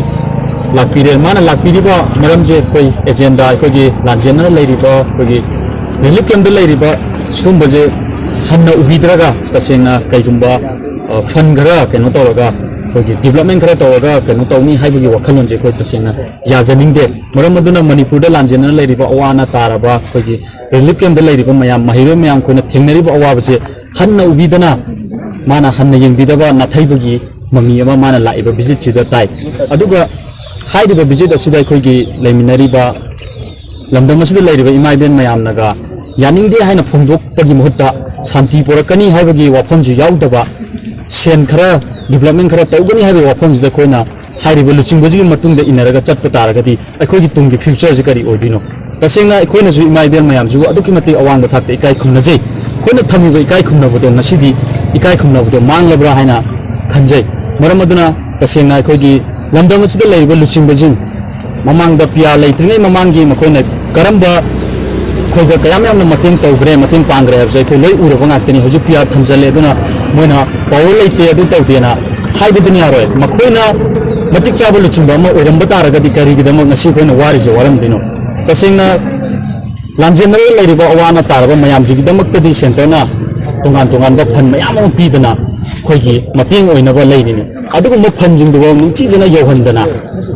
ꯂꯥꯛꯄꯤꯔꯦ꯫ ꯃꯥꯅ ꯂꯥꯛꯄꯤꯔꯤꯕ ꯃꯔꯝꯁꯦ ꯑꯩꯈꯣꯏ ꯑꯦꯖꯦꯟꯗꯥ, ꯑꯩꯈꯣꯏꯒꯤ ꯂꯥꯟꯖꯦꯟꯅꯔ ꯂꯩꯔꯤꯕ, ꯑꯩꯈꯣꯏꯒꯤ ꯔꯤꯂꯤꯐ ꯀꯦꯝꯞꯇ ꯂꯩꯔꯤꯕ ꯁꯤꯒꯨꯝꯕꯁꯦ ꯍꯟꯅ ꯎꯕꯤꯗ꯭ꯔꯒ, ꯇꯁꯦꯡꯅ ꯀꯩꯒꯨꯝꯕ, ꯑ, ꯐꯟ ꯈꯔ ꯀꯩꯅꯣ ꯇꯧꯔꯒ, ꯑꯩꯈꯣꯏꯒꯤ ꯗꯤꯕ꯭ꯂꯞꯃꯦꯟ ꯈꯔ ꯇꯧꯔꯒ ꯀꯩꯅꯣ ꯇꯧꯅꯤ ꯍꯥꯏꯕꯒꯤ ꯋꯥꯈꯜꯂꯣꯟꯁꯦ ꯑꯩꯈꯣꯏ ꯇꯁꯦꯡꯅ ꯌꯥꯖꯅꯤꯡꯗꯦ꯫ ꯃꯔꯝ ꯑꯗꯨꯅ ꯃꯅꯤꯄꯨꯔꯗ ꯂꯥꯟꯖꯦꯟꯅꯔ ꯂꯩꯔꯤꯕ, ꯑꯋꯥ ꯑꯅꯥ ꯇꯥꯔꯕ, ꯑꯩꯈꯣꯏꯒꯤ ꯔꯤꯂꯤꯐ ꯀꯦꯝꯞꯇ ꯂꯩꯔꯤꯕ ꯃꯌꯥꯝ, ꯃꯍꯩꯔꯣꯏ ꯃꯌꯥꯝ ꯑꯩꯈꯣꯏꯅ ꯊꯦꯡꯅꯔꯤꯕ ꯑꯋꯥꯕꯁꯦ ꯍꯟꯅ ꯎꯕꯤꯗꯅ, ꯃꯥꯅ ꯍꯟꯅ ꯌꯦꯡꯕꯤꯗꯕ, ꯅꯥꯊꯩꯕꯒꯤ ꯃꯃꯤ ꯑꯃ ꯃꯥꯅ ꯂꯥꯛꯏꯕ ꯚꯤꯖꯤꯠꯁꯤꯗ ꯇꯥꯏ꯫ ꯑꯗꯨꯒ ꯍꯥꯏꯔꯤꯕ ꯚꯤꯖꯤꯠ ꯑꯁꯤꯗ ꯑꯩꯈꯣꯏꯒꯤ ꯂꯩꯃꯤꯟꯅꯔꯤꯕ ꯂꯝꯗꯝ ꯑꯁꯤꯗ ꯂꯩꯔꯤꯕ ꯏꯃꯥ ꯏꯕꯦꯟ ꯃꯌꯥꯝꯅꯒ ꯌꯥꯅꯤꯡꯗꯦ ꯍꯥꯏꯅ ꯐꯣꯡꯗꯣꯛꯄꯒꯤ ꯃꯍꯨꯠꯇ ꯁꯥꯟꯇꯤ ꯄꯨꯔꯛꯀꯅꯤ ꯍꯥꯏꯕꯒꯤ ꯋꯥꯐꯝꯁꯨ ꯌꯥꯎꯗꯕ, ꯁꯦꯟ ꯈꯔ, ꯗꯤꯕ꯭ꯂꯞꯃꯦꯟ ꯈꯔ ꯇꯧꯒꯅꯤ ꯍꯥꯏꯕꯒꯤ ꯋꯥꯐꯝꯁꯤꯗ ꯑꯩꯈꯣꯏꯅ ꯍꯥꯏꯔꯤꯕ ꯂꯨꯆꯤꯡꯕꯁꯤꯒꯤ ꯃꯇꯨꯡꯗ ꯏꯟꯅꯔꯒ ꯆꯠꯄ ꯇꯥꯔꯒꯗꯤ ꯑꯩꯈꯣꯏꯒꯤ ꯇꯨꯡꯒꯤ ꯐ꯭ꯌꯨꯆꯔꯁꯤ ꯀꯔꯤ ꯑꯣꯏꯗꯣꯏꯅꯣ? ꯇꯁꯦꯡꯅ ꯑꯩꯈꯣꯏꯅꯁꯨ ꯏꯃꯥ ꯏꯕꯦꯟ ꯃꯌꯥꯝꯁꯤꯕꯨ ꯑꯗꯨꯛꯀꯤ ꯃꯇꯤꯛ ꯑꯋꯥꯡꯕ ꯊꯥꯛꯇ ꯏꯀꯥꯏ ꯈꯨꯝꯅꯖꯩ꯫ ꯑꯩꯈꯣꯏꯅ ꯊꯝꯃꯤꯕ ꯏꯀꯥꯏ ꯈꯨꯝꯅꯕꯗꯣ ꯉꯁꯤꯗꯤ ꯏꯀꯥꯏ ꯈꯨꯝꯅꯕꯗꯣ ꯃꯥꯡꯂꯕ꯭ꯔꯥ ꯍꯥꯏꯅ ꯈꯟꯖꯩ꯫ ꯃꯔꯝ ꯑꯗꯨꯅ ꯇꯁꯦꯡꯅ ꯑꯩꯈꯣꯏꯒꯤ ꯂꯝꯗꯝ ꯑꯁꯤꯗ ꯂꯩꯔꯤꯕ ꯂꯨꯆꯤꯡꯕꯁꯤꯡ, ꯃꯃꯥꯡꯗ ꯄꯤꯌꯥ ꯂꯩꯇ꯭ꯔꯤꯉꯩ ꯃꯃꯥꯡꯒꯤ ꯃꯈꯣꯏꯅ ꯀꯔꯝꯕ ꯑꯩꯈꯣꯏꯗ ꯀꯌꯥꯝ ꯌꯥꯝꯅ ꯃꯇꯦꯡ ꯇꯧꯈ꯭ꯔꯦ, ꯃꯇꯦꯡ ꯄꯥꯡꯈ꯭ꯔꯦ ꯍꯥꯏꯕꯁꯦ ꯑꯩꯈꯣꯏ ꯂꯣꯏ ꯎꯔꯕ ꯉꯥꯛꯇꯅꯤ꯫ ꯍꯧꯖꯤꯛ ꯄꯤꯌꯥ ꯊꯝꯖꯜꯂꯦ, ꯑꯗꯨꯅ ꯃꯣꯏꯅ ꯄꯋꯔ ꯂꯩꯇꯦ, ꯑꯗꯨ ꯇꯧꯗꯦꯅ ꯍꯥꯏꯕꯗꯨꯅ ꯌꯥꯔꯣꯏ꯫ ꯃꯈꯣꯏꯅ ꯃꯇꯤꯛ ꯆꯥꯕ ꯂꯨꯆꯤꯡꯕ ꯑꯃ ꯑꯣꯏꯔꯝꯕ ꯇꯥꯔꯒꯗꯤ ꯀꯔꯤꯒꯤꯗꯃꯛ ꯉꯁꯤ ꯑꯩꯈꯣꯏꯅ ꯋꯥꯔꯤꯁꯦ ꯋꯥꯔꯝꯗꯣꯏꯅꯣ? ꯇꯁꯦꯡꯅ ꯂꯥꯟꯖꯦꯟꯅꯔ ꯂꯩꯔꯤꯕ ꯑꯋꯥ ꯑꯅꯥ ꯇꯥꯔꯕ ꯃꯌꯥꯝꯁꯤꯒꯤꯗꯃꯛꯇꯗꯤ ꯁꯦꯟꯇꯔꯅ ꯇꯣꯉꯥꯟ ꯇꯣꯉꯥꯟꯕ ꯐꯟ ꯃꯌꯥꯝ ꯑꯃ ꯄꯤꯗꯅ ꯑꯩꯈꯣꯏꯒꯤ ꯃꯇꯦꯡ ꯑꯣꯏꯅꯕ ꯂꯩꯔꯤꯅꯤ꯫ ꯑꯗꯨꯒꯨꯝꯕ ꯐꯟꯁꯤꯡꯗꯨꯐꯥꯎ ꯅꯤꯡꯊꯤꯖꯅ ꯌꯧꯍꯟꯗꯅ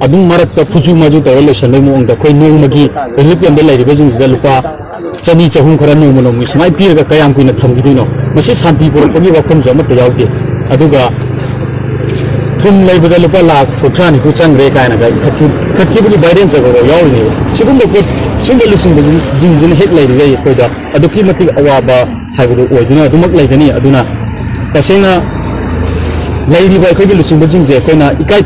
ꯑꯗꯨꯝ ꯃꯔꯛꯇ ꯐꯨꯖꯨ ꯃꯥꯖꯨ ꯇꯧꯔ ꯂꯣꯏꯁꯤꯟꯕꯒꯤ ꯃꯑꯣꯡꯗ ꯑꯩꯈꯣꯏ ꯅꯣꯡꯃꯒꯤ ꯔꯤꯂꯤꯐ ꯀꯦꯝꯞꯇ ꯂꯩꯔꯤꯕꯁꯤꯡꯁꯤꯗ ꯂꯨꯄꯥ ꯆꯅꯤ, ꯆꯍꯨꯝ ꯈꯔ ꯅꯣꯡꯃ ꯅꯣꯡꯃꯒꯤ ꯁꯨꯃꯥꯏꯅ ꯄꯤꯔꯒ ꯀꯌꯥꯝ ꯀꯨꯏꯅ ꯊꯝꯈꯤꯗꯣꯏꯅꯣ? ꯃꯁꯤ ꯁꯥꯟꯇꯤ ꯄꯨꯔꯛꯄꯒꯤ ꯋꯥꯐꯝꯁꯨ ꯑꯃꯠꯇ ꯌꯥꯎꯗꯦ꯫ ꯑꯗꯨꯒ ꯊꯨꯝ ꯂꯩꯕꯗ ꯂꯨꯄꯥ ꯂꯥꯈ ꯀꯨꯟꯊ꯭ꯔꯥ ꯅꯤꯐꯨ ꯆꯪꯈ꯭ꯔꯦ ꯀꯥꯏꯅꯒ ꯏꯈꯠꯈꯤ-, ꯏꯈꯠꯈꯤꯕꯒꯤ ꯚꯥꯏꯔꯦꯟ ꯆꯠꯄꯐꯥꯎ ꯌꯥꯎꯔꯤꯅꯦꯕ꯫ ꯁꯤꯒꯨꯝꯕ ꯄꯣꯠ, ꯁꯤꯒꯨꯝꯕ ꯂꯨꯆꯤꯡꯕꯁꯤꯡꯁꯤꯅ ꯍꯦꯛ ꯂꯩꯔꯤꯈꯩ ꯑꯩꯈꯣꯏꯗ ꯑꯗꯨꯛꯀꯤ ꯃꯇꯤꯛ ꯑꯋꯥꯕ ꯍꯥꯏꯕꯗꯨ ꯑꯣꯏꯗꯨꯅ ꯑꯗꯨꯃꯛ ꯂꯩꯒꯅꯤ꯫ ꯑꯗꯨꯅ ꯇꯁꯦꯡꯅ ꯂꯩꯔꯤꯕ ꯑꯩꯈꯣꯏꯒꯤ ꯂꯨꯆꯤꯡꯕꯁꯤꯡꯁꯦ ꯑꯩꯈꯣꯏꯅ ꯏꯀꯥꯏ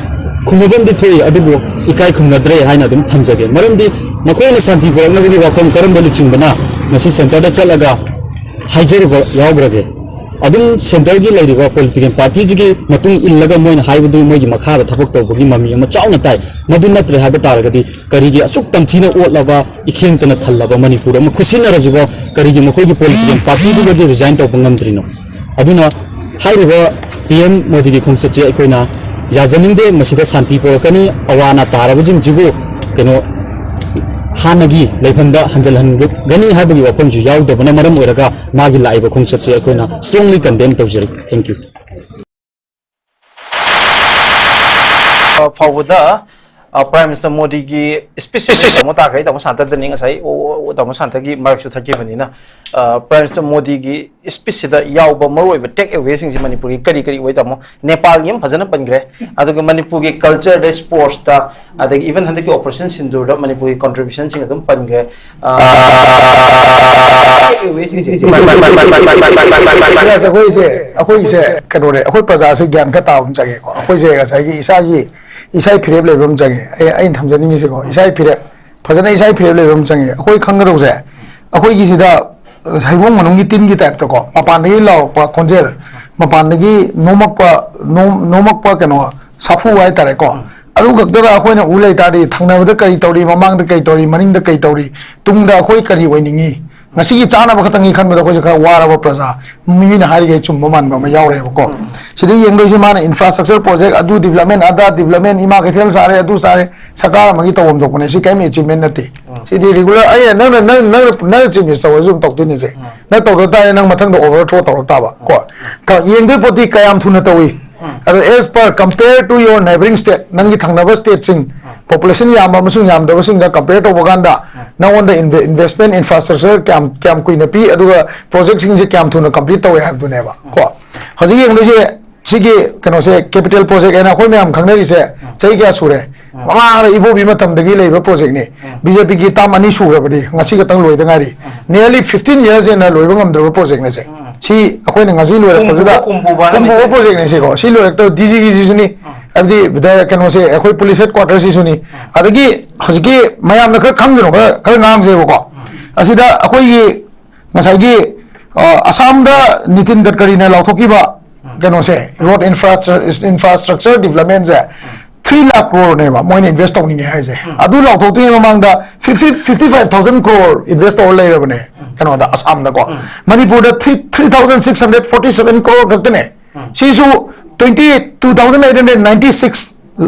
ꯈꯨꯝꯅꯐꯝꯗꯤ ꯊꯣꯛꯏ, ꯑꯗꯨꯕꯨ ꯏꯀꯥꯏ ꯈꯨꯝꯅꯗ꯭ꯔꯦ ꯍꯥꯏꯅ ꯑꯗꯨꯝ ꯊꯝꯖꯒꯦ꯫ ꯃꯔꯝꯗꯤ ꯃꯈꯣꯏꯅ ꯁꯥꯟꯇꯤ ꯄꯨꯔꯛꯅꯕꯒꯤ ꯋꯥꯐꯝ ꯀꯔꯝꯕ ꯂꯨꯆꯤꯡꯕꯅ ꯉꯁꯤ ꯁꯦꯟꯇꯔꯗ ꯆꯠꯂꯒ ꯍꯥꯏꯖꯔꯤꯕ ꯌꯥꯎꯈ꯭ꯔꯒꯦ꯫ ꯑꯗꯨꯝ ꯁꯦꯟꯇꯔꯒꯤ ꯂꯩꯔꯤꯕ ꯄꯣꯂꯤꯇꯤꯀꯦꯜ ꯄꯥꯔꯇꯤꯁꯤꯒꯤ ꯃꯇꯨꯡ ꯏꯜꯂꯒ ꯃꯣꯏꯅ ꯍꯥꯏꯕꯗꯨ ꯃꯣꯏꯒꯤ ꯃꯈꯥꯗ ꯊꯕꯛ ꯇꯧꯕꯒꯤ ꯃꯃꯤ ꯑꯃ ꯆꯥꯎꯅ ꯇꯥꯏ꯫ ꯃꯗꯨ ꯅꯠꯇ꯭ꯔꯦ ꯍꯥꯏꯕ ꯇꯥꯔꯒꯗꯤ ꯀꯔꯤꯒꯤ ꯑꯁꯨꯛ ꯇꯝꯊꯤꯅ ꯑꯣꯠꯂꯕ, ꯏꯈꯦꯡꯇꯅ ꯊꯜꯂꯕ ꯃꯅꯤꯄꯨꯔ ꯑꯃ ꯈꯨꯠꯁꯤꯟꯅꯔꯁꯤꯕꯣ ꯀꯔꯤꯒꯤ ꯃꯈꯣꯏꯒꯤ ꯄꯣꯂꯤꯇꯤꯀꯦꯜ ꯄꯥꯔꯇꯤꯗꯨꯒꯗꯤ ꯔꯤꯖꯥꯏꯟ ꯇꯧꯕ ꯉꯝꯗ꯭ꯔꯤꯅꯣ? ꯑꯗꯨꯅ ꯍꯥꯏꯔꯤꯕ ꯄꯤ ꯑꯦꯝ ꯃꯣꯗꯤꯒꯤ ꯈꯣꯡꯆꯠꯁꯦ ꯑꯩꯈꯣꯏꯅ ꯌꯥꯖꯅꯤꯡꯗꯦ꯫ ꯃꯁꯤꯗ ꯁꯥꯟꯇꯤ ꯄꯨꯔꯛꯀꯅꯤ, ꯑꯋꯥ ꯑꯅꯥ ꯇꯥꯔꯕꯁꯤꯡꯁꯤꯕꯨ ꯀꯩꯅꯣ ꯍꯥꯟꯅꯒꯤ ꯂꯩꯐꯝꯗ ꯍꯟꯖꯤꯜꯍꯟꯒꯅꯤ ꯍꯥꯏꯕꯒꯤ ꯋꯥꯐꯝꯁꯨ ꯌꯥꯎꯗꯕꯅ ꯃꯔꯝ ꯑꯣꯏꯔꯒ ꯃꯥꯒꯤ ꯂꯥꯛꯏꯕ ꯈꯣꯡꯆꯠꯁꯦ ꯑꯩꯈꯣꯏꯅ strongly condemn ꯇꯧꯖꯔꯤ꯫ Thank you꯫ ꯐꯥꯎꯕꯗ ꯄ꯭ꯔꯥꯏꯝ ꯃꯤꯅꯤꯁꯇꯔ ꯃꯣꯗꯤꯒꯤ ꯁ꯭ꯄꯤꯁ ꯇꯥꯃꯣ ꯇꯥꯈ꯭ꯔꯦ꯫ ꯇꯥꯃꯣ ꯁꯥꯟꯇꯗꯅꯤ ꯉꯁꯥꯏ ꯇꯥꯃꯣ ꯁꯥꯟꯇꯒꯤ ꯃꯔꯛꯁꯨ ꯊꯠꯈꯤꯕꯅꯤꯅ, ꯄ꯭ꯔꯥꯏꯝ ꯃꯤꯅꯤꯁꯇꯔ ꯃꯣꯗꯤꯒꯤ ꯁ꯭ꯄꯤꯁꯁꯤꯗ ꯌꯥꯎꯕ ꯃꯔꯨꯑꯣꯏꯕ ꯇꯦꯛ ꯑꯦꯋꯦꯁꯤꯡꯁꯤ ꯃꯅꯤꯄꯨꯔꯒꯤ ꯀꯔꯤ ꯀꯔꯤ ꯑꯣꯏ ꯇꯥꯃꯣ? ꯅꯦꯄꯥꯜꯒꯤ ꯑꯃ ꯐꯖꯅ ꯄꯟꯈ꯭ꯔꯦ, ꯑꯗꯨꯒ ꯃꯅꯤꯄꯨꯔꯒꯤ ꯀꯜꯆꯔꯗ, ꯁ꯭ꯄꯣꯔꯠꯁꯇ, ꯑꯗꯒꯤ ꯏꯚꯟ ꯍꯟꯗꯛꯀꯤ ꯑꯣꯄꯔꯦꯁꯟ ꯁꯤꯟꯗꯨꯔꯗ ꯃꯅꯤꯄꯨꯔꯒꯤ ꯀꯟꯇ꯭ꯔꯤꯕ꯭ꯌꯨꯁꯟꯁꯤꯡ ꯑꯗꯨꯝ ꯄꯟꯈ꯭ꯔꯦ꯫ ꯑꯩꯈꯣꯏꯁꯦ ꯑꯩꯈꯣꯏꯁꯦ ꯀꯩꯅꯣꯅꯦ, ꯑꯩꯈꯣꯏ ꯄ꯭ꯔꯖꯥꯁꯦ ꯒ꯭ꯌꯥꯟ ꯈꯔ ꯇꯥꯕ ꯑꯃ ꯆꯪꯉꯦꯀꯣ꯫ ꯑꯩꯈꯣꯏꯁꯦ ꯉꯁꯥꯏꯒꯤ ꯏꯁꯥꯒꯤ ꯏꯁꯥ ꯐꯤꯔꯦꯞ ꯂꯩꯕ ꯑꯃ ꯆꯪꯉꯦ꯫ ꯑꯩ ꯑꯩꯅ ꯊꯝꯖꯅꯤꯡꯉꯤꯁꯦꯀꯣ, ꯏꯁꯥ ꯐꯤꯔꯦꯞ ꯐꯖꯅ ꯏꯁꯥ ꯐꯤꯔꯦꯞ ꯂꯩꯕ ꯑꯃ ꯆꯪꯉꯦ꯫ ꯑꯩꯈꯣꯏ ꯈꯪꯒꯗꯧꯁꯦ, ꯑꯩꯈꯣꯏꯒꯤꯁꯤꯗ ꯍꯩꯕꯣꯡ ꯃꯅꯨꯡꯒꯤ ꯇꯤꯟꯒꯤ ꯇꯥꯏꯞꯇꯀꯣ, ꯃꯄꯥꯟꯗꯒꯤ ꯂꯥꯎꯔꯛꯄ ꯈꯣꯟꯖꯦꯜ, ꯃꯄꯥꯟꯗꯒꯤ ꯅꯣꯝꯃꯛꯄ ꯅꯣꯝꯃꯛꯄ ꯀꯩꯅꯣ ꯁꯥꯐꯨ ꯍꯥꯏꯇꯥꯔꯦꯀꯣ꯫ ꯑꯗꯨ ꯈꯛꯇꯗ ꯑꯩꯈꯣꯏꯅ ꯎ ꯂꯩ ꯇꯥꯔꯗꯤ, ꯊꯪꯅꯕꯗ ꯀꯔꯤ ꯇꯧꯔꯤ, ꯃꯃꯥꯡꯗ ꯀꯔꯤ ꯇꯧꯔꯤ, ꯃꯅꯤꯡꯗ ꯀꯔꯤ ꯇꯧꯔꯤ, ꯇꯨꯡꯗ ꯑꯩꯈꯣꯏ ꯀꯔꯤ ꯑꯣꯏꯅꯤꯡꯉꯤ, ꯉꯁꯤꯒꯤ ꯆꯥꯅꯕ ꯈꯛꯇꯪꯒꯤ ꯈꯟꯕꯗ ꯑꯩꯈꯣꯏꯁꯦ ꯈꯔ ꯋꯥꯔꯕ ꯄ꯭ꯔꯖꯥ, ꯃꯤꯅ ꯍꯥꯏꯔꯤꯈꯩ ꯆꯨꯝꯕ ꯃꯥꯟꯕ ꯑꯃ ꯌꯥꯎꯔꯦꯕꯀꯣ꯫ ꯁꯤꯗ ꯌꯦꯡꯗꯣꯏꯁꯦ ꯃꯥꯅ infrastructure project, ꯑꯗꯨ development, ꯑꯗꯥ development, ꯏꯃꯥ ꯀꯩꯊꯦꯜ ꯁꯥꯔꯦ, ꯑꯗꯨ ꯁꯥꯔꯦ, ꯁꯔꯀꯥꯔ ꯑꯃꯒꯤ ꯇꯧꯐꯝ ꯊꯣꯛꯄꯅꯦ꯫ ꯁꯤ ꯀꯔꯤꯝ achievement ꯅꯠꯇꯦ꯫ ꯁꯤꯗꯤ regular ꯑꯩ ꯅꯪꯅ ꯅꯪ ꯅꯪꯅ ꯅꯪꯅ chief minister ꯑꯣꯏꯔꯁꯨ ꯑꯗꯨꯝ ꯇꯧꯗꯣꯏꯅꯤꯁꯦ꯫ ꯅꯪ ꯇꯧꯗ ꯇꯥꯔꯦ, ꯅꯪ ꯃꯊꯪꯗ overthrow ꯇꯧꯔꯛ ꯇꯥꯕ ꯀꯣ꯫ ꯌꯦꯡꯗꯣꯏ ꯄꯣꯠꯇꯤ ꯀꯌꯥꯝ ꯊꯨꯅ ꯇꯧꯏ꯫ ꯑꯗꯣ as per, compare to your neighbouring state, ꯅꯪꯒꯤ ꯊꯪꯅꯕ stateꯁꯤꯡ, population ꯌꯥꯝꯕ ꯑꯃꯁꯨꯡ ꯌꯥꯝꯗꯕꯁꯤꯡꯒ compare ꯇꯧꯕ ꯀꯥꯟꯗ ꯅꯉꯣꯟꯗ investment infrastructure ꯀꯌꯥꯝ ꯀꯌꯥꯝ ꯀꯨꯏꯅ ꯄꯤ, ꯑꯗꯨꯒ projectꯁꯤꯡꯁꯦ ꯀꯌꯥꯝ ꯊꯨꯅ complete ꯇꯧꯋꯦ ꯍꯥꯏꯕꯗꯨꯅꯦꯕ ꯀꯣ꯫ ꯍꯧꯖꯤꯛ ꯌꯦꯡꯗꯣꯏꯁꯦ ꯁꯤꯒꯤ ꯀꯩꯅꯣꯁꯦ, capital project ꯍꯥꯏꯅ ꯑꯩꯈꯣꯏ ꯃꯌꯥꯝ ꯈꯪꯅꯔꯤꯁꯦ ꯆꯍꯤ ꯀꯌꯥ ꯁꯨꯔꯦ? ꯃꯃꯥꯡꯗ ꯏꯕꯣꯕꯤ ꯃꯇꯝꯗꯒꯤ ꯂꯩꯕ projectꯅꯤ꯫ BJPꯒꯤ term ꯑꯅꯤ ꯁꯨꯈ꯭ꯔꯕꯅꯤ, ꯉꯁꯤ ꯈꯛꯇꯪ ꯂꯣꯏꯗ ꯉꯥꯏꯔꯤ꯫ Nearly fifteen years ꯍꯦꯟꯅ ꯂꯣꯏꯕ ꯉꯝꯗ꯭ꯔꯕ projectꯅꯦ ꯁꯦ꯫ ꯁꯤ ꯑꯩꯈꯣꯏꯅ ꯉꯁꯤ ꯂꯣꯏꯔꯛꯄꯁꯤꯗ ꯀꯨꯝꯕ ꯄ꯭ꯔꯣꯖꯦꯛꯅꯦ ꯁꯤꯀꯣ꯫ ꯁꯤ ꯂꯣꯏꯔꯛꯇꯕ DGꯒꯤꯁꯤꯁꯨꯅꯤ, ꯍꯥꯏꯕꯗꯤ ꯀꯩꯅꯣꯁꯦ, ꯑꯩꯈꯣꯏ police headquarterꯁꯤꯁꯨꯅꯤ꯫ ꯑꯗꯒꯤ ꯍꯧꯖꯤꯛꯀꯤ ꯃꯌꯥꯝꯅ ꯈꯔ ꯈꯪꯗꯅꯣ ꯈꯔ ꯈꯔ ꯉꯥꯡꯖꯩꯕꯀꯣ꯫ ꯑꯁꯤꯗ ꯑꯩꯈꯣꯏꯒꯤ ꯉꯁꯥꯏꯒꯤ ꯑ, ꯑꯁꯥꯝꯗ ꯅꯤꯇꯤꯟ ꯒꯗꯀꯔꯤꯅ ꯂꯥꯎꯊꯣꯛꯈꯤꯕ ꯀꯩꯅꯣꯁꯦ, ꯔꯣꯗ ꯏꯟꯐ꯭ꯔꯥ ꯏꯟꯐ꯭ꯔꯥꯁ꯭ꯇ꯭ꯔꯛꯆꯔ ꯗꯤꯕ꯭ꯂꯞꯃꯦꯟꯁꯦ ꯊ꯭ꯔꯤ ꯂꯥꯛ ꯀ꯭ꯔꯣꯔꯅꯦꯕ ꯃꯣꯏꯅ ꯏꯟꯚꯦꯁ ꯇꯧꯅꯤꯡꯉꯦ ꯍꯥꯏꯁꯦ꯫ ꯑꯗꯨ ꯂꯥꯎꯊꯣꯛꯇ꯭ꯔꯤꯉꯩ ꯃꯃꯥꯡꯗ fifty fifty five thousand crore invest ꯇꯧꯔ ꯂꯩꯔꯕꯅꯦ ꯀꯩꯅꯣꯗ, ꯑꯁꯥꯝꯗꯀꯣ꯫ ꯃꯅꯤꯄꯨꯔꯗ three three thousand six hundred forty seven crore ꯈꯛꯇꯅꯦ꯫ ꯁꯤꯁꯨ twenty two thousand eight hundred ninety six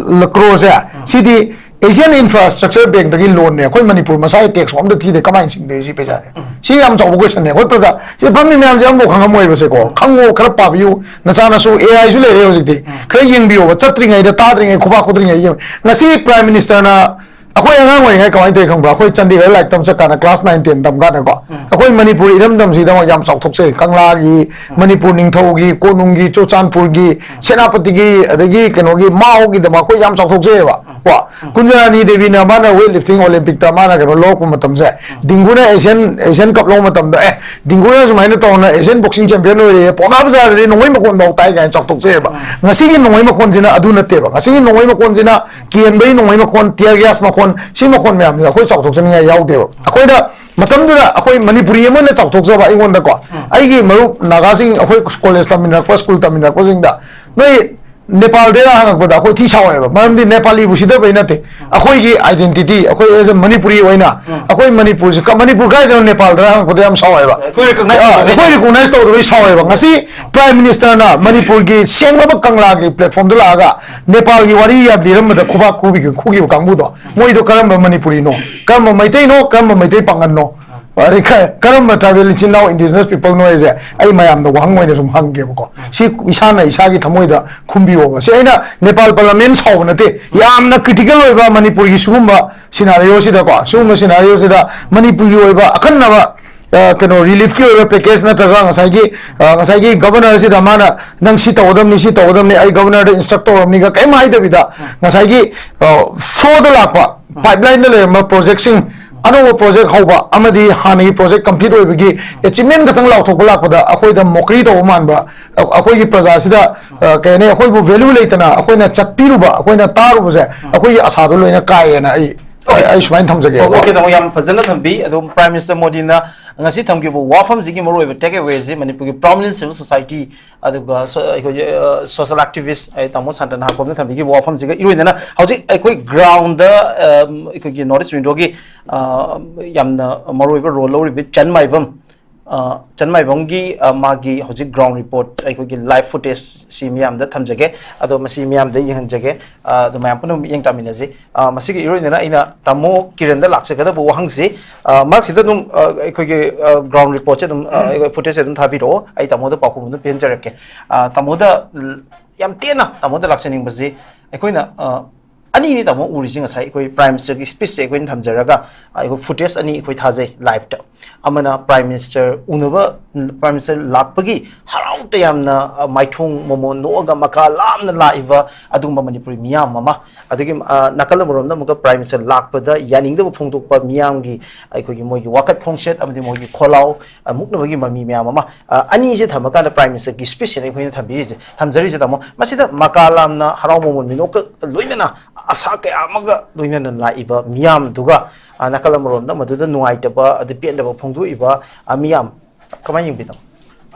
ꯀ꯭ꯔꯣꯔꯁꯦ, ꯁꯤꯗꯤ ꯑꯦꯁꯤꯌꯥꯟ ꯏꯟꯐ꯭ꯔꯥꯁ꯭ꯇ꯭ꯔꯛꯆꯔ ꯕꯦꯡꯛꯇꯒꯤ ꯂꯣꯟꯅꯦ꯫ ꯑꯩꯈꯣꯏ ꯃꯅꯤꯄꯨꯔ ꯃꯁꯥꯒꯤ ꯇꯦꯛꯁ ꯑꯝꯇ ꯊꯤꯗꯦ, ꯀꯃꯥꯏꯅ ꯁꯤꯡꯗꯣꯏ ꯁꯤ ꯄꯩꯁꯥꯁꯦ? ꯁꯤ ꯌꯥꯝ ꯆꯥꯎꯕ ꯀꯣꯏꯁꯟꯅꯦ꯫ ꯑꯩꯈꯣꯏ ꯄ꯭ꯔꯖꯥ ꯁꯤ ꯐꯝꯃꯤ ꯃꯌꯥꯝꯁꯦ ꯑꯃꯐꯥꯎ ꯈꯪꯉꯝꯃꯣꯏꯕꯁꯦꯀꯣ꯫ ꯈꯪꯉꯣ, ꯈꯔ ꯄꯥꯕꯤꯌꯨ, ꯅꯆꯥꯅꯁꯨ ꯑꯦ ꯑꯥꯏꯁꯨ ꯂꯩꯔꯦ ꯍꯧꯖꯤꯛꯇꯤ꯫ ꯈꯔ ꯌꯦꯡꯕꯤꯌꯣꯕ, ꯆꯠꯇ꯭ꯔꯤꯉꯩꯗ, ꯇꯥꯗ꯭ꯔꯤꯉꯩ, ꯈꯨꯕꯥꯛ ꯈꯨꯗ꯭ꯔꯤꯉꯩ ꯌꯦꯡꯉꯨ꯫ ꯉꯁꯤ ꯄ꯭ꯔꯥꯏꯝ ꯃꯤꯅꯤꯁꯇꯔꯅ, ꯑꯩꯈꯣꯏ ꯑꯉꯥꯡ ꯑꯣꯏꯔꯤꯉꯩ ꯀꯃꯥꯏꯅ ꯇꯧꯋꯤ ꯈꯪꯕ꯭ꯔꯥ? ꯑꯩꯈꯣꯏ ꯆꯥꯟꯗꯤꯒꯔ ꯂꯥꯏꯔꯤꯛ ꯇꯝ ꯆꯠꯀꯥꯟꯗ, ꯀ꯭ꯂꯥꯁ ꯅꯥꯏꯟ ꯇꯦꯟ ꯇꯝ ꯀꯥꯟꯗꯀꯣ, ꯑꯩꯈꯣꯏ ꯃꯅꯤꯄꯨꯔ ꯏꯔꯝꯗꯝꯁꯤꯗ ꯌꯥꯝ ꯆꯥꯎꯊꯣꯛꯆꯩ꯫ ꯀꯪꯂꯥꯒꯤ, ꯃꯅꯤꯄꯨꯔ ꯅꯤꯡꯊꯧꯒꯤ, ꯀꯣꯅꯨꯡꯒꯤ, ꯆꯨꯔꯆꯥꯟꯄꯨꯔꯒꯤ, ꯁꯦꯅꯥꯄꯇꯤꯒꯤ, ꯑꯗꯒꯤ ꯀꯩꯅꯣꯒꯤ, ꯃꯥꯎꯒꯤꯗꯃꯛ ꯑꯩꯈꯣꯏ ꯌꯥꯝ ꯆꯥꯎꯊꯣꯛꯆꯩꯑꯕ꯫ ꯀꯣ, ꯀꯨꯟꯖꯔꯥꯅꯤ ꯗꯦꯕꯤꯅ ꯃꯥꯅ ꯋꯦꯠ ꯂꯤꯐꯇꯤꯡ ꯑꯣꯂꯤꯝꯄꯤꯛꯇ ꯃꯥꯅ ꯀꯩꯅꯣ ꯂꯧꯔꯛꯄ ꯃꯇꯝꯁꯦ, ꯗꯤꯡꯒꯨꯅ ꯑꯦꯁꯤꯌꯥꯟ, ꯑꯦꯁꯤꯌꯥꯟ ꯀꯞ ꯂꯧꯕ ꯃꯇꯝꯗ, "ꯑꯦ, ꯗꯤꯡꯒꯨꯅ ꯁꯨꯃꯥꯏꯅ ꯇꯧꯅ ꯑꯦꯁꯤꯌꯟ ꯕꯣꯛꯁꯤꯡ ꯆꯦꯝꯄꯤꯌꯟ ꯑꯣꯏꯔꯦ, ꯄꯥꯎꯅꯥ ꯕꯖꯥꯔꯗꯗꯤ ꯅꯣꯡꯃꯩ ꯃꯈꯣꯟ ꯐꯥꯎ ꯇꯥꯏ" ꯀꯥꯏꯅ ꯆꯥꯎꯊꯣꯛꯆꯩꯑꯕ꯫ ꯉꯁꯤꯒꯤ ꯅꯣꯡꯃꯩ ꯃꯈꯣꯟꯁꯤꯅ ꯑꯗꯨ ꯅꯠꯇꯦꯕ꯫ ꯉꯁꯤꯒꯤ ꯅꯣꯡꯃꯩ ꯃꯈꯣꯟꯁꯤꯅ ꯀꯦꯟꯕꯒꯤ ꯅꯣꯡꯃꯩ ꯃꯈꯣꯟ, ꯇꯤꯌꯔ ꯒ꯭ꯌꯥꯁ ꯃꯈꯣꯟ, ꯁꯤ ꯃꯈꯣꯟ ꯃꯌꯥꯝꯁꯤꯅ ꯑꯩꯈꯣꯏ ꯆꯥꯎꯊꯣꯛꯆꯅꯤꯡꯉꯥꯏ ꯌꯥꯎꯗꯦꯕ꯫ ꯑꯩꯈꯣꯏꯗ ꯃꯇꯝꯗꯨꯗ ꯑꯩꯈꯣꯏ ꯃꯅꯤꯄꯨꯔꯤ ꯑꯃ ꯑꯣꯏꯅ ꯆꯥꯎꯊꯣꯛꯆꯕ ꯑꯩꯉꯣꯟꯗꯀꯣ, ꯑꯩꯒꯤ ꯃꯔꯨꯞ ꯅꯥꯒꯥꯁꯤꯡ, ꯑꯩꯈꯣꯏ ꯀꯣꯂꯦꯖ ꯇꯝꯃꯤꯟꯅꯔꯛꯄ, ꯁ꯭ꯀꯨꯜ ꯇꯝꯃꯤꯟꯅꯔꯛꯄꯁꯤꯡꯗ, "ꯅꯣꯏ ꯅꯦꯄꯥꯜꯗꯩꯔ?" ꯍꯪꯉꯛꯄꯗ ꯑꯩꯈꯣꯏ ꯊꯤ ꯁꯥꯎꯋꯦꯕ꯫ ꯃꯔꯝꯗꯤ ꯅꯦꯄꯥꯂꯤꯕꯨ ꯁꯤꯗꯕꯩ ꯅꯠꯇꯦ, ꯑꯩꯈꯣꯏꯒꯤ identity, ꯑꯩꯈꯣꯏ as a ꯃꯅꯤꯄꯨꯔꯤ ꯑꯣꯏꯅ, ꯑꯩꯈꯣꯏ ꯃꯅꯤꯄꯨꯔꯁꯤ ꯀ-, "ꯃꯅꯤꯄꯨꯔ ꯀꯥꯏꯗꯅꯣ ꯅꯦꯄꯥꯜꯗꯔ?" ꯍꯪꯉꯛꯄꯗ ꯌꯥꯝ ꯁꯥꯎꯋꯦꯕ꯫ ꯑꯩꯈꯣꯏ recognize ꯑ, ꯇꯧꯗꯕꯩ ꯑꯩꯈꯣꯏ ꯁꯥꯎꯋꯦꯕ꯫ Recognize ꯇꯧꯗꯕꯩ ꯁꯥꯎꯋꯦꯕ꯫ ꯉꯁꯤ ꯄ꯭ꯔꯥꯏꯝ ꯃꯤꯅꯤꯁꯇꯔꯅ ꯃꯅꯤꯄꯨꯔꯒꯤ ꯁꯦꯡꯂꯕ ꯀꯪꯂꯥꯒꯤ ꯄ꯭ꯂꯦꯠꯐꯣꯝꯗ ꯂꯥꯛꯑꯒ ꯅꯦꯄꯥꯜꯒꯤ ꯋꯥꯔꯤ ꯌꯥꯝ ꯂꯤꯔꯝꯕꯗ ꯈꯨꯕꯥꯛ ꯈꯨꯕꯤꯈꯤ-, ꯈꯨꯈꯤꯕ ꯀꯥꯡꯕꯨꯗꯣ, ꯃꯣꯏꯗꯣ ꯀꯔꯝꯕ ꯃꯅꯤꯄꯨꯔꯤꯅꯣ, ꯀꯔꯝꯕ ꯃꯩꯇꯩꯅꯣ, ꯀꯔꯝꯕ ꯃꯩꯇꯩ ꯄꯥꯉꯜꯅꯣ, ꯑꯗꯩ ꯈ-, ꯀꯔꯝꯕ tribal ꯏꯆꯤꯟ ꯏꯅꯥꯎ indigenous people ꯅꯣ ꯍꯥꯏꯁꯦ ꯑꯩ ꯃꯌꯥꯝꯗ ꯋꯥꯍꯪ ꯑꯣꯏꯅ ꯁꯨꯝ ꯍꯪꯒꯦꯕꯀꯣ꯫ ꯁꯤ ꯏꯁꯥꯅ ꯏꯁꯥꯒꯤ ꯊꯃꯣꯏꯗ ꯈꯨꯝꯕꯤꯌꯣꯕ꯫ ꯁꯤ ꯑꯩꯅ ꯅꯦꯄꯥꯜ parliament ꯁꯥꯎꯕ ꯅꯠꯇꯦ, ꯌꯥꯝꯅ critical ꯑꯣꯏꯕ ꯃꯅꯤꯄꯨꯔꯒꯤ ꯁꯤꯒꯨꯝꯕ scenario ꯁꯤꯗꯀꯣ, ꯁꯤꯒꯨꯝꯕ scenario ꯁꯤꯗ ꯃꯅꯤꯄꯨꯔꯒꯤ ꯑꯣꯏꯕ ꯑꯈꯟꯅꯕ, ꯑ, ꯀꯩꯅꯣ, relief ꯀꯤ ꯑꯣꯏꯕ package ꯅꯠꯇ꯭ꯔꯒ ꯉꯁꯥꯏꯒꯤ, ꯑ, ꯉꯁꯥꯏꯒꯤ governor ꯁꯤꯗ ꯃꯥꯅ "ꯅꯪ ꯁꯤ ꯇꯧꯒꯗꯕꯅꯤ, ꯁꯤ ꯇꯧꯒꯗꯕꯅꯤ, ꯑꯩ governor ꯗ instruct ꯇꯧꯔꯕꯅꯤꯒ" ꯀꯩꯝ ꯍꯥꯏꯗꯕꯤꯗ, ꯉꯁꯥꯏꯒꯤ, ꯑ, flow ꯗ ꯂꯥꯛꯄ, pipeline ꯗ ꯂꯩꯔꯝꯕ project ꯁꯤꯡ, ꯑꯅꯧꯕ project ꯍꯧꯕ ꯑꯃꯗꯤ ꯍꯥꯟꯅꯒꯤ project complete ꯑꯣꯏꯕꯒꯤ achievement ꯈꯛꯇꯪ ꯂꯥꯎꯊꯣꯛꯄ ꯂꯥꯛꯄꯗ ꯑꯩꯈꯣꯏꯗ mockery ꯇꯧꯕ ꯃꯥꯟꯕ, ꯑ-, ꯑꯩꯈꯣꯏꯒꯤ ꯄ꯭ꯔꯖꯥꯁꯤꯗ, ꯑ, ꯀꯩ ꯍꯥꯏꯅꯤ, ꯑꯩꯈꯣꯏꯕꯨ value ꯂꯩꯇꯅ ꯑꯩꯈꯣꯏꯅ ꯆꯠꯄꯤꯔꯨꯕ, ꯑꯩꯈꯣꯏꯅ ꯇꯥꯔꯨꯕꯁꯦ, ꯑꯩꯈꯣꯏꯒꯤ ꯑꯁꯥꯗꯣ ꯂꯣꯏꯅ ꯀꯥꯏꯌꯦꯅ ꯑꯩ ꯑꯩ ꯑꯩ ꯁꯨꯃꯥꯏꯅ ꯊꯝꯖꯒꯦ꯫ ꯑꯣꯀꯦ, ꯇꯥꯃꯣ, ꯌꯥꯝ ꯐꯖꯅ ꯊꯝꯕꯤ꯫ ꯑꯗꯨꯝ Prime Minister ꯃꯣꯗꯤꯅ ꯉꯁꯤ ꯊꯝꯈꯤꯕ ꯋꯥꯐꯝꯁꯤꯒꯤ ꯃꯔꯨꯑꯣꯏꯕ take awayꯁꯤ ꯃꯅꯤꯄꯨꯔꯒꯤ prominent civil society, ꯑꯗꯨꯒ ꯁꯣ-, ꯑꯩꯈꯣꯏꯒꯤ, ꯑ, social activist, ꯑꯩ ꯇꯥꯃꯣ ꯁꯥꯟꯇꯅ ꯍꯥꯀꯣꯝꯅ ꯊꯝꯕꯤꯈꯤꯕ ꯋꯥꯐꯝꯁꯤꯒ ꯏꯔꯣꯏꯅꯅ ꯍꯧꯖꯤꯛ ꯑꯩꯈꯣꯏ groundꯗ, ꯑ, ꯑꯩꯈꯣꯏꯒꯤ North East Windowꯒꯤ, ꯑ, ꯌꯥꯝꯅ ꯃꯔꯨꯑꯣꯏꯕ role ꯂꯧꯔꯤꯕ ꯆꯟ ꯃꯥꯏꯕꯝ, ꯑ, ꯆꯟ ꯃꯥꯏꯕꯝꯒꯤ, ꯑ, ꯃꯥꯒꯤ ꯍꯧꯖꯤꯛ ground report, ꯑꯩꯈꯣꯏꯒꯤ live footageꯁꯤ ꯃꯤꯌꯥꯝꯗ ꯊꯝꯖꯒꯦ꯫ ꯑꯗꯣ ꯃꯁꯤ ꯃꯤꯌꯥꯝꯗ ꯌꯦꯡꯍꯟꯖꯒꯦ꯫ ꯑ, ꯑꯗꯣ ꯃꯌꯥꯝ ꯄꯨꯟꯅ ꯌꯦꯡ ꯇꯥꯃꯤꯟꯅꯁꯤ꯫ ꯑ, ꯃꯁꯤꯒꯤ ꯏꯔꯣꯏꯅꯅ ꯑꯩꯅ ꯇꯥꯃꯣ ꯀꯤꯔꯟꯗ ꯂꯥꯛꯆꯒꯗꯕ ꯋꯥꯍꯪꯁꯤ, ꯑ, ꯃꯔꯛꯁꯤꯗ ꯑꯗꯨꯝ, ꯑ, ꯑꯩꯈꯣꯏꯒꯤ, ꯑ, ground reportꯁꯦ ꯑꯗꯨꯝ, ꯑ, ꯑꯩꯈꯣꯏ footageꯁꯦ ꯑꯗꯨꯝ ꯊꯥꯕꯤꯔꯛꯑꯣ, ꯑꯩ ꯇꯥꯃꯣꯗ ꯄꯥꯎꯈꯨꯝ ꯑꯗꯨꯝ ꯄꯦꯟꯖꯔꯛꯀꯦ꯫ ꯑ, ꯇꯥꯃꯣꯗ ꯂ-, ꯌꯥꯝ ꯇꯦꯟꯅ ꯇꯥꯃꯣꯗ ꯂꯥꯛꯆꯅꯤꯡꯕꯁꯤ, ꯑꯩꯈꯣꯏꯅ, ꯑ, ꯑꯅꯤꯅꯤ ꯇꯥꯃꯣ ꯎꯔꯤꯁꯤ꯫ ꯉꯁꯥꯏ ꯑꯩꯈꯣꯏ Prime Ministerꯒꯤ speechꯁꯦ ꯑꯩꯈꯣꯏꯅ ꯊꯝꯖꯔꯒ, ꯑ, ꯑꯩꯈꯣꯏ footage ꯑꯅꯤ ꯑꯩꯈꯣꯏ ꯊꯥꯖꯩ liveꯇ꯫ ꯑꯃꯅ Prime Minister ꯎꯅꯕ, Prime Minister ꯂꯥꯛꯄꯒꯤ ꯍꯔꯥꯎ ꯇꯌꯥꯝꯅ, ꯑ, ꯃꯥꯏꯊꯣꯡ ꯃꯃꯣꯟ ꯅꯣꯛꯑꯒ ꯃꯀꯥ ꯂꯥꯝꯅ ꯂꯥꯛꯏꯕ ꯑꯗꯨꯒꯨꯝꯕ ꯃꯅꯤꯄꯨꯔꯤ ꯃꯤꯌꯥꯝ ꯑꯃ, ꯑꯗꯨꯒꯤ, ꯑ, ꯅꯥꯀꯜ ꯑꯃꯔꯣꯝꯗ ꯑꯃꯨꯛꯀ Prime Minister ꯂꯥꯛꯄꯗ ꯌꯥꯅꯤꯡꯗꯕ ꯐꯣꯡꯗꯣꯛꯄ ꯃꯤꯌꯥꯝꯒꯤ, ꯑꯩꯈꯣꯏꯒꯤ ꯃꯣꯏꯒꯤ ꯋꯥꯀꯠ ꯈꯣꯡꯆꯠ ꯑꯃꯗꯤ ꯃꯣꯏꯒꯤ ꯈꯣꯜꯂꯥꯎ, ꯑ, ꯃꯨꯛꯅꯕꯒꯤ ꯃꯃꯤ ꯃꯌꯥꯝ ꯑꯃ, ꯑ, ꯑꯅꯤꯁꯦ ꯊꯝꯃꯀꯥꯟꯗ Prime Ministerꯒꯤ speechꯁꯤꯅ ꯑꯩꯈꯣꯏꯅ ꯊꯝꯕꯤꯔꯤꯁꯦ, ꯊꯝꯖꯔꯤꯁꯦ ꯇꯥꯃꯣ꯫ ꯃꯁꯤꯗ ꯃꯀꯥ ꯂꯥꯝꯅ ꯍꯔꯥꯎ ꯃꯃꯣꯟ ꯃꯤꯅꯣꯛꯀ ꯂꯣꯏꯅꯅ ꯑꯁꯥ ꯀꯌꯥ ꯑꯃꯒ ꯂꯣꯏꯅꯅ ꯂꯥꯛꯏꯕ ꯃꯤꯌꯥꯝꯗꯨꯒ, ꯑ, ꯅꯥꯀꯜ ꯑꯃꯔꯣꯝꯗ ꯃꯗꯨꯗ ꯅꯨꯡꯉꯥꯏꯇꯕ ꯑꯗꯩ ꯄꯦꯟꯗꯕ ꯐꯣꯡꯗꯣꯛꯏꯕ, ꯑ, ꯃꯤꯌꯥꯝ ꯀꯃꯥꯏꯅ ꯌꯦꯡꯕꯤꯗꯕ?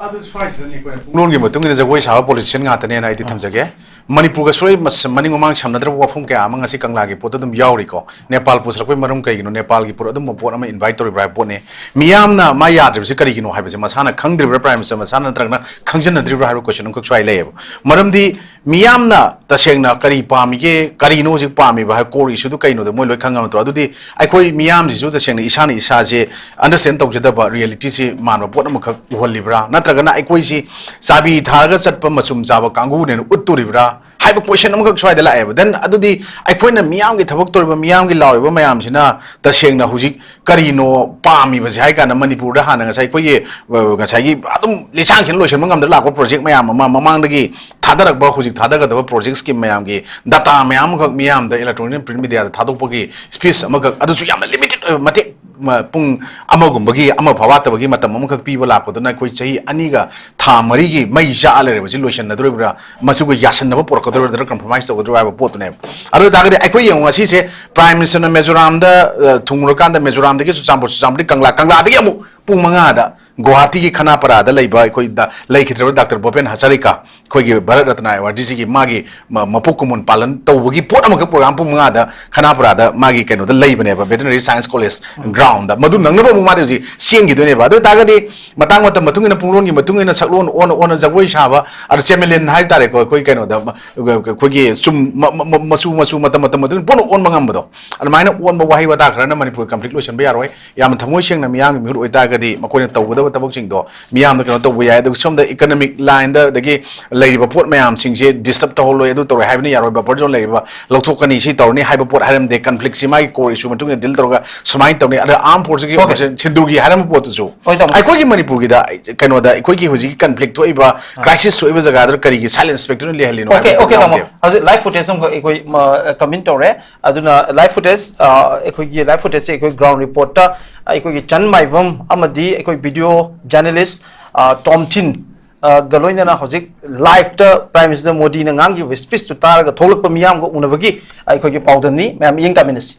ꯑꯗꯨ ꯁ꯭ꯋꯥꯏꯁꯤꯗꯅꯤ ꯑꯩꯈꯣꯏꯅ ꯄꯨꯡꯂꯣꯟꯒꯤ ꯃꯇꯨꯡ ꯏꯟꯅ ꯖꯒꯣꯏ ꯁꯥꯕ politician ꯉꯥꯛꯇꯅꯦꯅ ꯑꯩꯗꯤ ꯊꯝꯖꯒꯦ꯫ ꯃꯅꯤꯄꯨꯔꯒ ꯁꯨꯡꯂꯩ ꯃꯁ-, ꯃꯅꯤꯡ ꯃꯃꯥꯡ ꯁꯝꯅꯗ꯭ꯔꯕ ꯋꯥꯐꯝ ꯀꯌꯥ ꯑꯃ ꯉꯁꯤ ꯀꯪꯂꯥꯒꯤ ꯄꯣꯠꯇ ꯑꯗꯨꯝ ꯌꯥꯎꯔꯤꯀꯣ꯫ ꯅꯦꯄꯥꯜ ꯄꯨꯁꯤꯜꯂꯛꯄꯒꯤ ꯃꯔꯝ ꯀꯩꯒꯤꯅꯣ? ꯅꯦꯄꯥꯜꯒꯤ ꯄꯣꯠ ꯑꯗꯨꯝꯕ ꯄꯣꯠ ꯑꯃ invite ꯇꯧꯔꯤꯕ꯭ꯔꯥ ꯍꯥꯏꯕ ꯄꯣꯠꯅꯤ꯫ ꯃꯤꯌꯥꯝꯅ ꯃꯥ ꯌꯥꯗ꯭ꯔꯤꯕꯁꯤ ꯀꯔꯤꯒꯤꯅꯣ ꯍꯥꯏꯕꯁꯦ ꯃꯁꯥꯅ ꯈꯪꯗ꯭ꯔꯤꯕ꯭ꯔꯥ, Prime Minister ꯃꯁꯥꯅ, ꯅꯠꯇ꯭ꯔꯒꯅ ꯈꯪꯖꯟꯅꯗ꯭ꯔꯤꯕ꯭ꯔꯥ ꯍꯥꯏꯕ question ꯑꯃꯈꯛ ꯁ꯭ꯋꯥꯏ ꯂꯩꯌꯦꯕ꯫ ꯃꯔꯝꯗꯤ ꯃꯤꯌꯥꯝꯅ ꯇꯁꯦꯡꯅ ꯀꯔꯤ ꯄꯥꯝꯃꯤꯒꯦ, ꯀꯔꯤꯅꯣ ꯍꯧꯖꯤꯛ ꯄꯥꯝꯃꯤꯕ ꯍꯥꯏꯕ core issueꯗꯨ ꯀꯩꯅꯣꯗꯣ ꯃꯣꯏ ꯂꯣꯏ ꯈꯪꯉꯕ ꯅꯠꯇ꯭ꯔꯣ? ꯑꯗꯨꯗꯤ ꯑꯩꯈꯣꯏ ꯃꯤꯌꯥꯝꯁꯤꯁꯨ ꯇꯁꯦꯡꯅ ꯏꯁꯥꯅ ꯏꯁꯥꯁꯦ understand ꯇꯧꯖꯗꯕ, realityꯁꯤ ꯃꯥꯟꯕ ꯄꯣꯠ ꯑꯃꯈꯛ ꯎꯍꯜꯂꯤꯕ꯭ꯔꯥ? ꯅꯠꯇ꯭ꯔꯒꯅ ꯑꯩꯈꯣꯏꯁꯤ ꯆꯥꯕꯤ ꯊꯥꯔꯒ ꯆꯠꯄ ꯃꯆꯨꯝ ꯆꯥꯕ ꯀꯥꯡꯕꯨꯅꯦꯅ ꯎꯠꯇꯣꯔꯤꯕ꯭ꯔꯥ ꯍꯥꯏꯕ question ꯑꯃꯈꯛ ꯁ꯭ꯋꯥꯏꯗ ꯂꯥꯛꯑꯦꯕ꯫ Then ꯑꯗꯨꯗꯤ ꯑꯩꯈꯣꯏꯅ ꯃꯤꯌꯥꯝꯒꯤ ꯊꯕꯛ ꯇꯧꯔꯤꯕ, ꯃꯤꯌꯥꯝꯒꯤ ꯂꯥꯎꯔꯤꯕ ꯃꯌꯥꯝꯁꯤꯅ ꯇꯁꯦꯡꯅ ꯍꯧꯖꯤꯛ ꯀꯔꯤꯅꯣ ꯄꯥꯝꯃꯤꯕꯁꯦ ꯍꯥꯏ ꯀꯥꯟꯗ, ꯃꯅꯤꯄꯨꯔꯗ ꯍꯥꯟꯅ ꯉꯁꯥꯏ ꯑꯩꯈꯣꯏꯒꯤ, ꯑ, ꯉꯁꯥꯏꯒꯤ ꯑꯗꯨꯝ ꯂꯤꯁꯥꯡꯁꯤꯟ ꯂꯣꯏꯁꯤꯟꯕ ꯉꯝꯗ ꯂꯥꯛꯄ project ꯃꯌꯥꯝ ꯑꯃ, ꯃꯃꯥꯡꯗꯒꯤ ꯊꯥꯗꯔꯛꯄ, ꯍꯧꯖꯤꯛ ꯊꯥꯗꯒꯗꯕ project scheme ꯃꯌꯥꯝꯒꯤ data ꯃꯌꯥꯝ ꯑꯃꯈꯛ ꯃꯤꯌꯥꯝꯗ electronic print mediaꯗ ꯊꯥꯗꯣꯛꯄꯒꯤ speech ꯑꯃꯈꯛ, ꯑꯗꯨꯁꯨ ꯌꯥꯝꯅ limited ꯑꯣꯏꯕ ꯃꯇꯦꯛ ꯃ-, ꯄꯨꯡ ꯑꯃꯒꯨꯝꯕꯒꯤ, ꯑꯃ ꯐꯥꯎ ꯋꯥꯠꯇꯕꯒꯤ ꯃꯇꯝ ꯑꯃꯈꯛ ꯄꯤꯕ ꯂꯥꯛꯄꯗꯨꯅ ꯑꯩꯈꯣꯏ ꯆꯍꯤ ꯑꯅꯤꯒ ꯊꯥ ꯃꯔꯤꯒꯤ ꯃꯩ ꯆꯥꯛꯑ ꯂꯩꯔꯕꯁꯤ ꯂꯣꯏꯁꯤꯟꯅꯗꯣꯔꯤꯕ꯭ꯔꯥ, ꯃꯁꯤꯒ ꯌꯥꯁꯟꯅꯕ ꯄꯨꯔꯛꯀꯗꯧꯔꯤꯕ꯭ꯔꯥ ꯅꯠꯇ꯭ꯔꯒ ꯀꯝꯄ꯭ꯔꯣꯃꯥꯏꯁ ꯇꯧꯒꯗꯧꯔꯤꯕ꯭ꯔꯥ ꯍꯥꯏꯕ ꯄꯣꯠꯇꯨꯅꯦꯕ꯫ ꯑꯗꯨ ꯑꯣꯏ ꯇꯥꯔꯒꯗꯤ ꯑꯩꯈꯣꯏ ꯌꯦꯡꯉꯨ, ꯉꯁꯤꯁꯦ ꯄ꯭ꯔꯥꯏꯝ ꯃꯤꯅꯤꯁꯇꯔꯅ ꯃꯤꯖꯣꯔꯥꯝꯗ, ꯑ, ꯊꯨꯡꯉꯨꯔꯀꯥꯟꯗ ꯃꯤꯖꯣꯔꯥꯝꯗꯒꯤ ꯆꯨꯔꯆꯥꯟꯄꯨꯔ, ꯆꯨꯔꯆꯥꯟꯄꯨꯔꯗꯒꯤ ꯀꯪꯂꯥ, ꯀꯪꯂꯥꯗꯒꯤ ꯑꯃꯨꯛ ꯄꯨꯡ ꯃꯉꯥꯗ ꯒꯨꯋꯥꯍꯥꯇꯤꯒꯤ ꯈꯅꯥꯄꯔꯥꯗ ꯂꯩꯕ ꯑꯩꯈꯣꯏꯗ ꯂꯩꯈꯤꯗ꯭ꯔꯕ ꯗꯥꯛꯇꯔ ꯚꯨꯄꯦꯟ ꯍꯖꯥꯔꯤꯀꯥ, ꯑꯩꯈꯣꯏꯒꯤ ꯚꯥꯔꯠ ꯔꯠꯅ ꯑꯦꯋꯥꯔꯗ ꯁꯤꯒꯤ ꯃꯥꯒꯤ ꯃ-, ꯃꯄꯣꯛ ꯀꯨꯝꯑꯣꯟ ꯄꯥꯂꯟ ꯇꯧꯕꯒꯤ ꯄꯣꯠ ꯑꯃꯈꯛ ꯄ꯭ꯔꯣꯒ꯭ꯔꯥꯝ ꯄꯨꯡ ꯃꯉꯥꯗ ꯈꯅꯥꯄꯔꯥꯗ ꯃꯥꯒꯤ ꯀꯩꯅꯣꯗ ꯂꯩꯕꯅꯦꯕ, ꯚꯦꯇꯦꯅꯔꯤ ꯁꯥꯏꯟꯁ ꯀꯣꯂꯦꯖ ꯒ꯭ꯔꯥꯎꯟꯗ꯫ ꯃꯗꯨ ꯅꯪꯅꯕ ꯑꯃꯨꯛ ꯃꯥꯗꯤ ꯍꯧꯖꯤꯛ ꯆꯦꯟꯈꯤꯗꯣꯏꯅꯦꯕ꯫ ꯑꯗꯨ ꯑꯣꯏ ꯇꯥꯔꯒꯗꯤ ꯃꯇꯥꯡ ꯃꯇꯝ ꯃꯇꯨꯡ ꯏꯟꯅ, ꯄꯨꯡꯂꯣꯟꯒꯤ ꯃꯇꯨꯡ ꯏꯟꯅ ꯁꯛꯂꯣꯟ ꯑꯣꯟꯅ ꯑꯣꯟꯅ ꯖꯒꯣꯏ ꯁꯥꯕ, ꯑꯗ ꯆꯦꯃꯦꯂꯤꯟ ꯍꯥꯏꯕ ꯇꯥꯔꯦꯀꯣ, ꯑꯩꯈꯣꯏ ꯀꯩꯅꯣꯗ, ꯃ-, ꯑꯩꯈꯣꯏꯒꯤ ꯆꯨꯝ ꯃ-, ꯃ-, ꯃ-, ꯃꯆꯨ ꯃꯆꯨ ꯃꯇꯝ ꯃꯇꯝ ꯃꯇꯨꯡ ꯏꯟꯅ ꯄꯨꯟꯅ ꯑꯣꯟꯕ ꯉꯝꯕꯗꯣ, ꯑꯗꯨꯃꯥꯏꯅ ꯑꯣꯟꯕ ꯋꯥꯍꯩ ꯋꯥꯇꯥ ꯈꯔꯅ ꯃꯅꯤꯄꯨꯔ ꯀꯟꯐ꯭ꯂꯤꯛ ꯂꯣꯏꯁꯤꯟꯕ ꯌꯥꯔꯣꯏ꯫ ꯌꯥꯝꯅ ꯊꯃꯣꯏ ꯁꯦꯡꯅ ꯃꯤꯌꯥꯝꯒꯤ ꯃꯤꯍꯨꯠ ꯑꯣꯏꯇꯥꯔꯒꯗꯤ ꯃꯈꯣꯏꯅ ꯇꯧꯒꯗꯕ ꯊꯕꯛꯁꯤꯡꯗꯣ ꯃꯤꯌꯥꯝꯅ ꯀꯩꯅꯣ ꯇꯧꯕ ꯌꯥꯏ꯫ ꯑꯗꯨꯒ ꯁꯣꯝꯗ ꯏꯀꯅꯃꯤꯛ ꯂꯥꯏꯟꯗ, ꯑꯗꯒꯤ ꯂꯩꯔꯤꯕ ꯄꯣꯠ ꯃꯌꯥꯝꯁꯤꯡꯁꯦ ꯗꯤꯁꯇꯔꯕ ꯇꯧꯍꯜꯂꯣꯏ, ꯑꯗꯨ ꯇꯧꯔꯣꯏ ꯍꯥꯏꯕꯅ ꯌꯥꯔꯣꯏ, ꯕꯐꯔ ꯖꯣꯟ ꯂꯩꯔꯤꯕ ꯂꯧꯊꯣꯛꯀꯅꯤ, ꯁꯤ ꯇꯧꯔꯅꯤ ꯍꯥꯏꯕ ꯄꯣꯠ ꯍꯥꯏꯔꯝꯗꯦ꯫ ꯀꯟꯐ꯭ꯂꯤꯛꯁꯤ ꯃꯥꯒꯤ ꯀꯣꯔ ꯏꯁꯨ ꯃꯇꯨꯡ ꯏꯟꯅ ꯗꯤꯜ ꯇꯧꯔꯒ ꯁꯨꯃꯥꯏꯅ ꯇꯧꯅꯤ꯫ ꯑꯗ ꯑꯥꯔꯝ ꯐꯣꯔꯁꯀꯤ Okay. ꯑꯣꯄꯔꯦꯁꯟ ꯁꯤꯟꯗꯨꯒꯤ ꯍꯥꯏꯔꯝꯕ ꯄꯣꯠꯇꯨꯁꯨ ꯍꯣꯏ, ꯇꯥꯃꯣ꯫ ꯑꯩꯈꯣꯏꯒꯤ ꯃꯅꯤꯄꯨꯔꯒꯤꯗ ꯀꯩꯅꯣꯗ ꯑꯩꯈꯣꯏꯒꯤ ꯍꯧꯖꯤꯛꯀꯤ ꯀꯟꯐ꯭ꯂꯤꯛ ꯊꯣꯛꯏꯕ, ꯑꯥ꯫ ꯀ꯭ꯔꯥꯏꯁꯤꯁ ꯊꯣꯛꯏꯕ ꯖꯒꯥꯗꯨꯗ ꯀꯔꯤꯒꯤ ꯁꯥꯏꯂꯦꯟ ꯏꯟꯁꯄꯦꯛꯇꯔꯅ ꯂꯩꯍꯜꯂꯤꯅꯣ Okay, ꯍꯥꯏꯕ okay, ꯇꯥꯃꯣ꯫ ꯌꯥꯎꯗꯦ꯫ ꯍꯧꯖꯤꯛ ꯂꯥꯏꯚ ꯐꯨꯇꯦꯖ ꯑꯃꯈꯛ ꯑꯩꯈꯣꯏ, ꯃ-, ꯀꯃꯦꯟ ꯇꯧꯔꯦ꯫ ꯑꯗꯨꯅ ꯂꯥꯏꯚ ꯐꯨꯇꯦꯖ, ꯑ, ꯑꯩꯈꯣꯏꯒꯤ ꯂꯥꯏꯚ ꯐꯨꯇꯦꯖꯁꯦ ꯑꯩꯈꯣꯏ ꯒ꯭ꯔꯥꯎꯟ ꯔꯤꯄꯣꯔꯠꯇ ꯑꯩꯈꯣꯏꯒꯤ ꯆꯟ ꯃꯥꯏꯕꯝ ꯑꯃꯗꯤ ꯑꯩꯈꯣꯏ ꯚꯤꯗꯤꯑꯣ ꯖꯔꯅꯦꯂꯤꯁ, ꯑ, ꯇꯣꯝꯊꯤꯟ, ꯑ, ꯒ ꯂꯣꯏꯅꯅ ꯍꯧꯖꯤꯛ ꯂꯥꯏꯚꯇ ꯄ꯭ꯔꯥꯏꯝ ꯃꯤꯅꯤꯁꯇꯔ ꯃꯣꯗꯤꯅ ꯉꯥꯡꯈꯤꯕ ꯁ꯭ꯄꯤꯆꯇꯨ ꯇꯥꯔꯒ ꯊꯣꯛꯂꯛꯄ ꯃꯤꯌꯥꯝꯒ ꯎꯅꯕꯒꯤ ꯑꯩꯈꯣꯏꯒꯤ ꯄꯥꯎꯗꯝꯅꯤ꯫ ꯃꯌꯥꯝ ꯌꯦꯡ ꯇꯥꯃꯤꯟꯅꯁꯤ꯫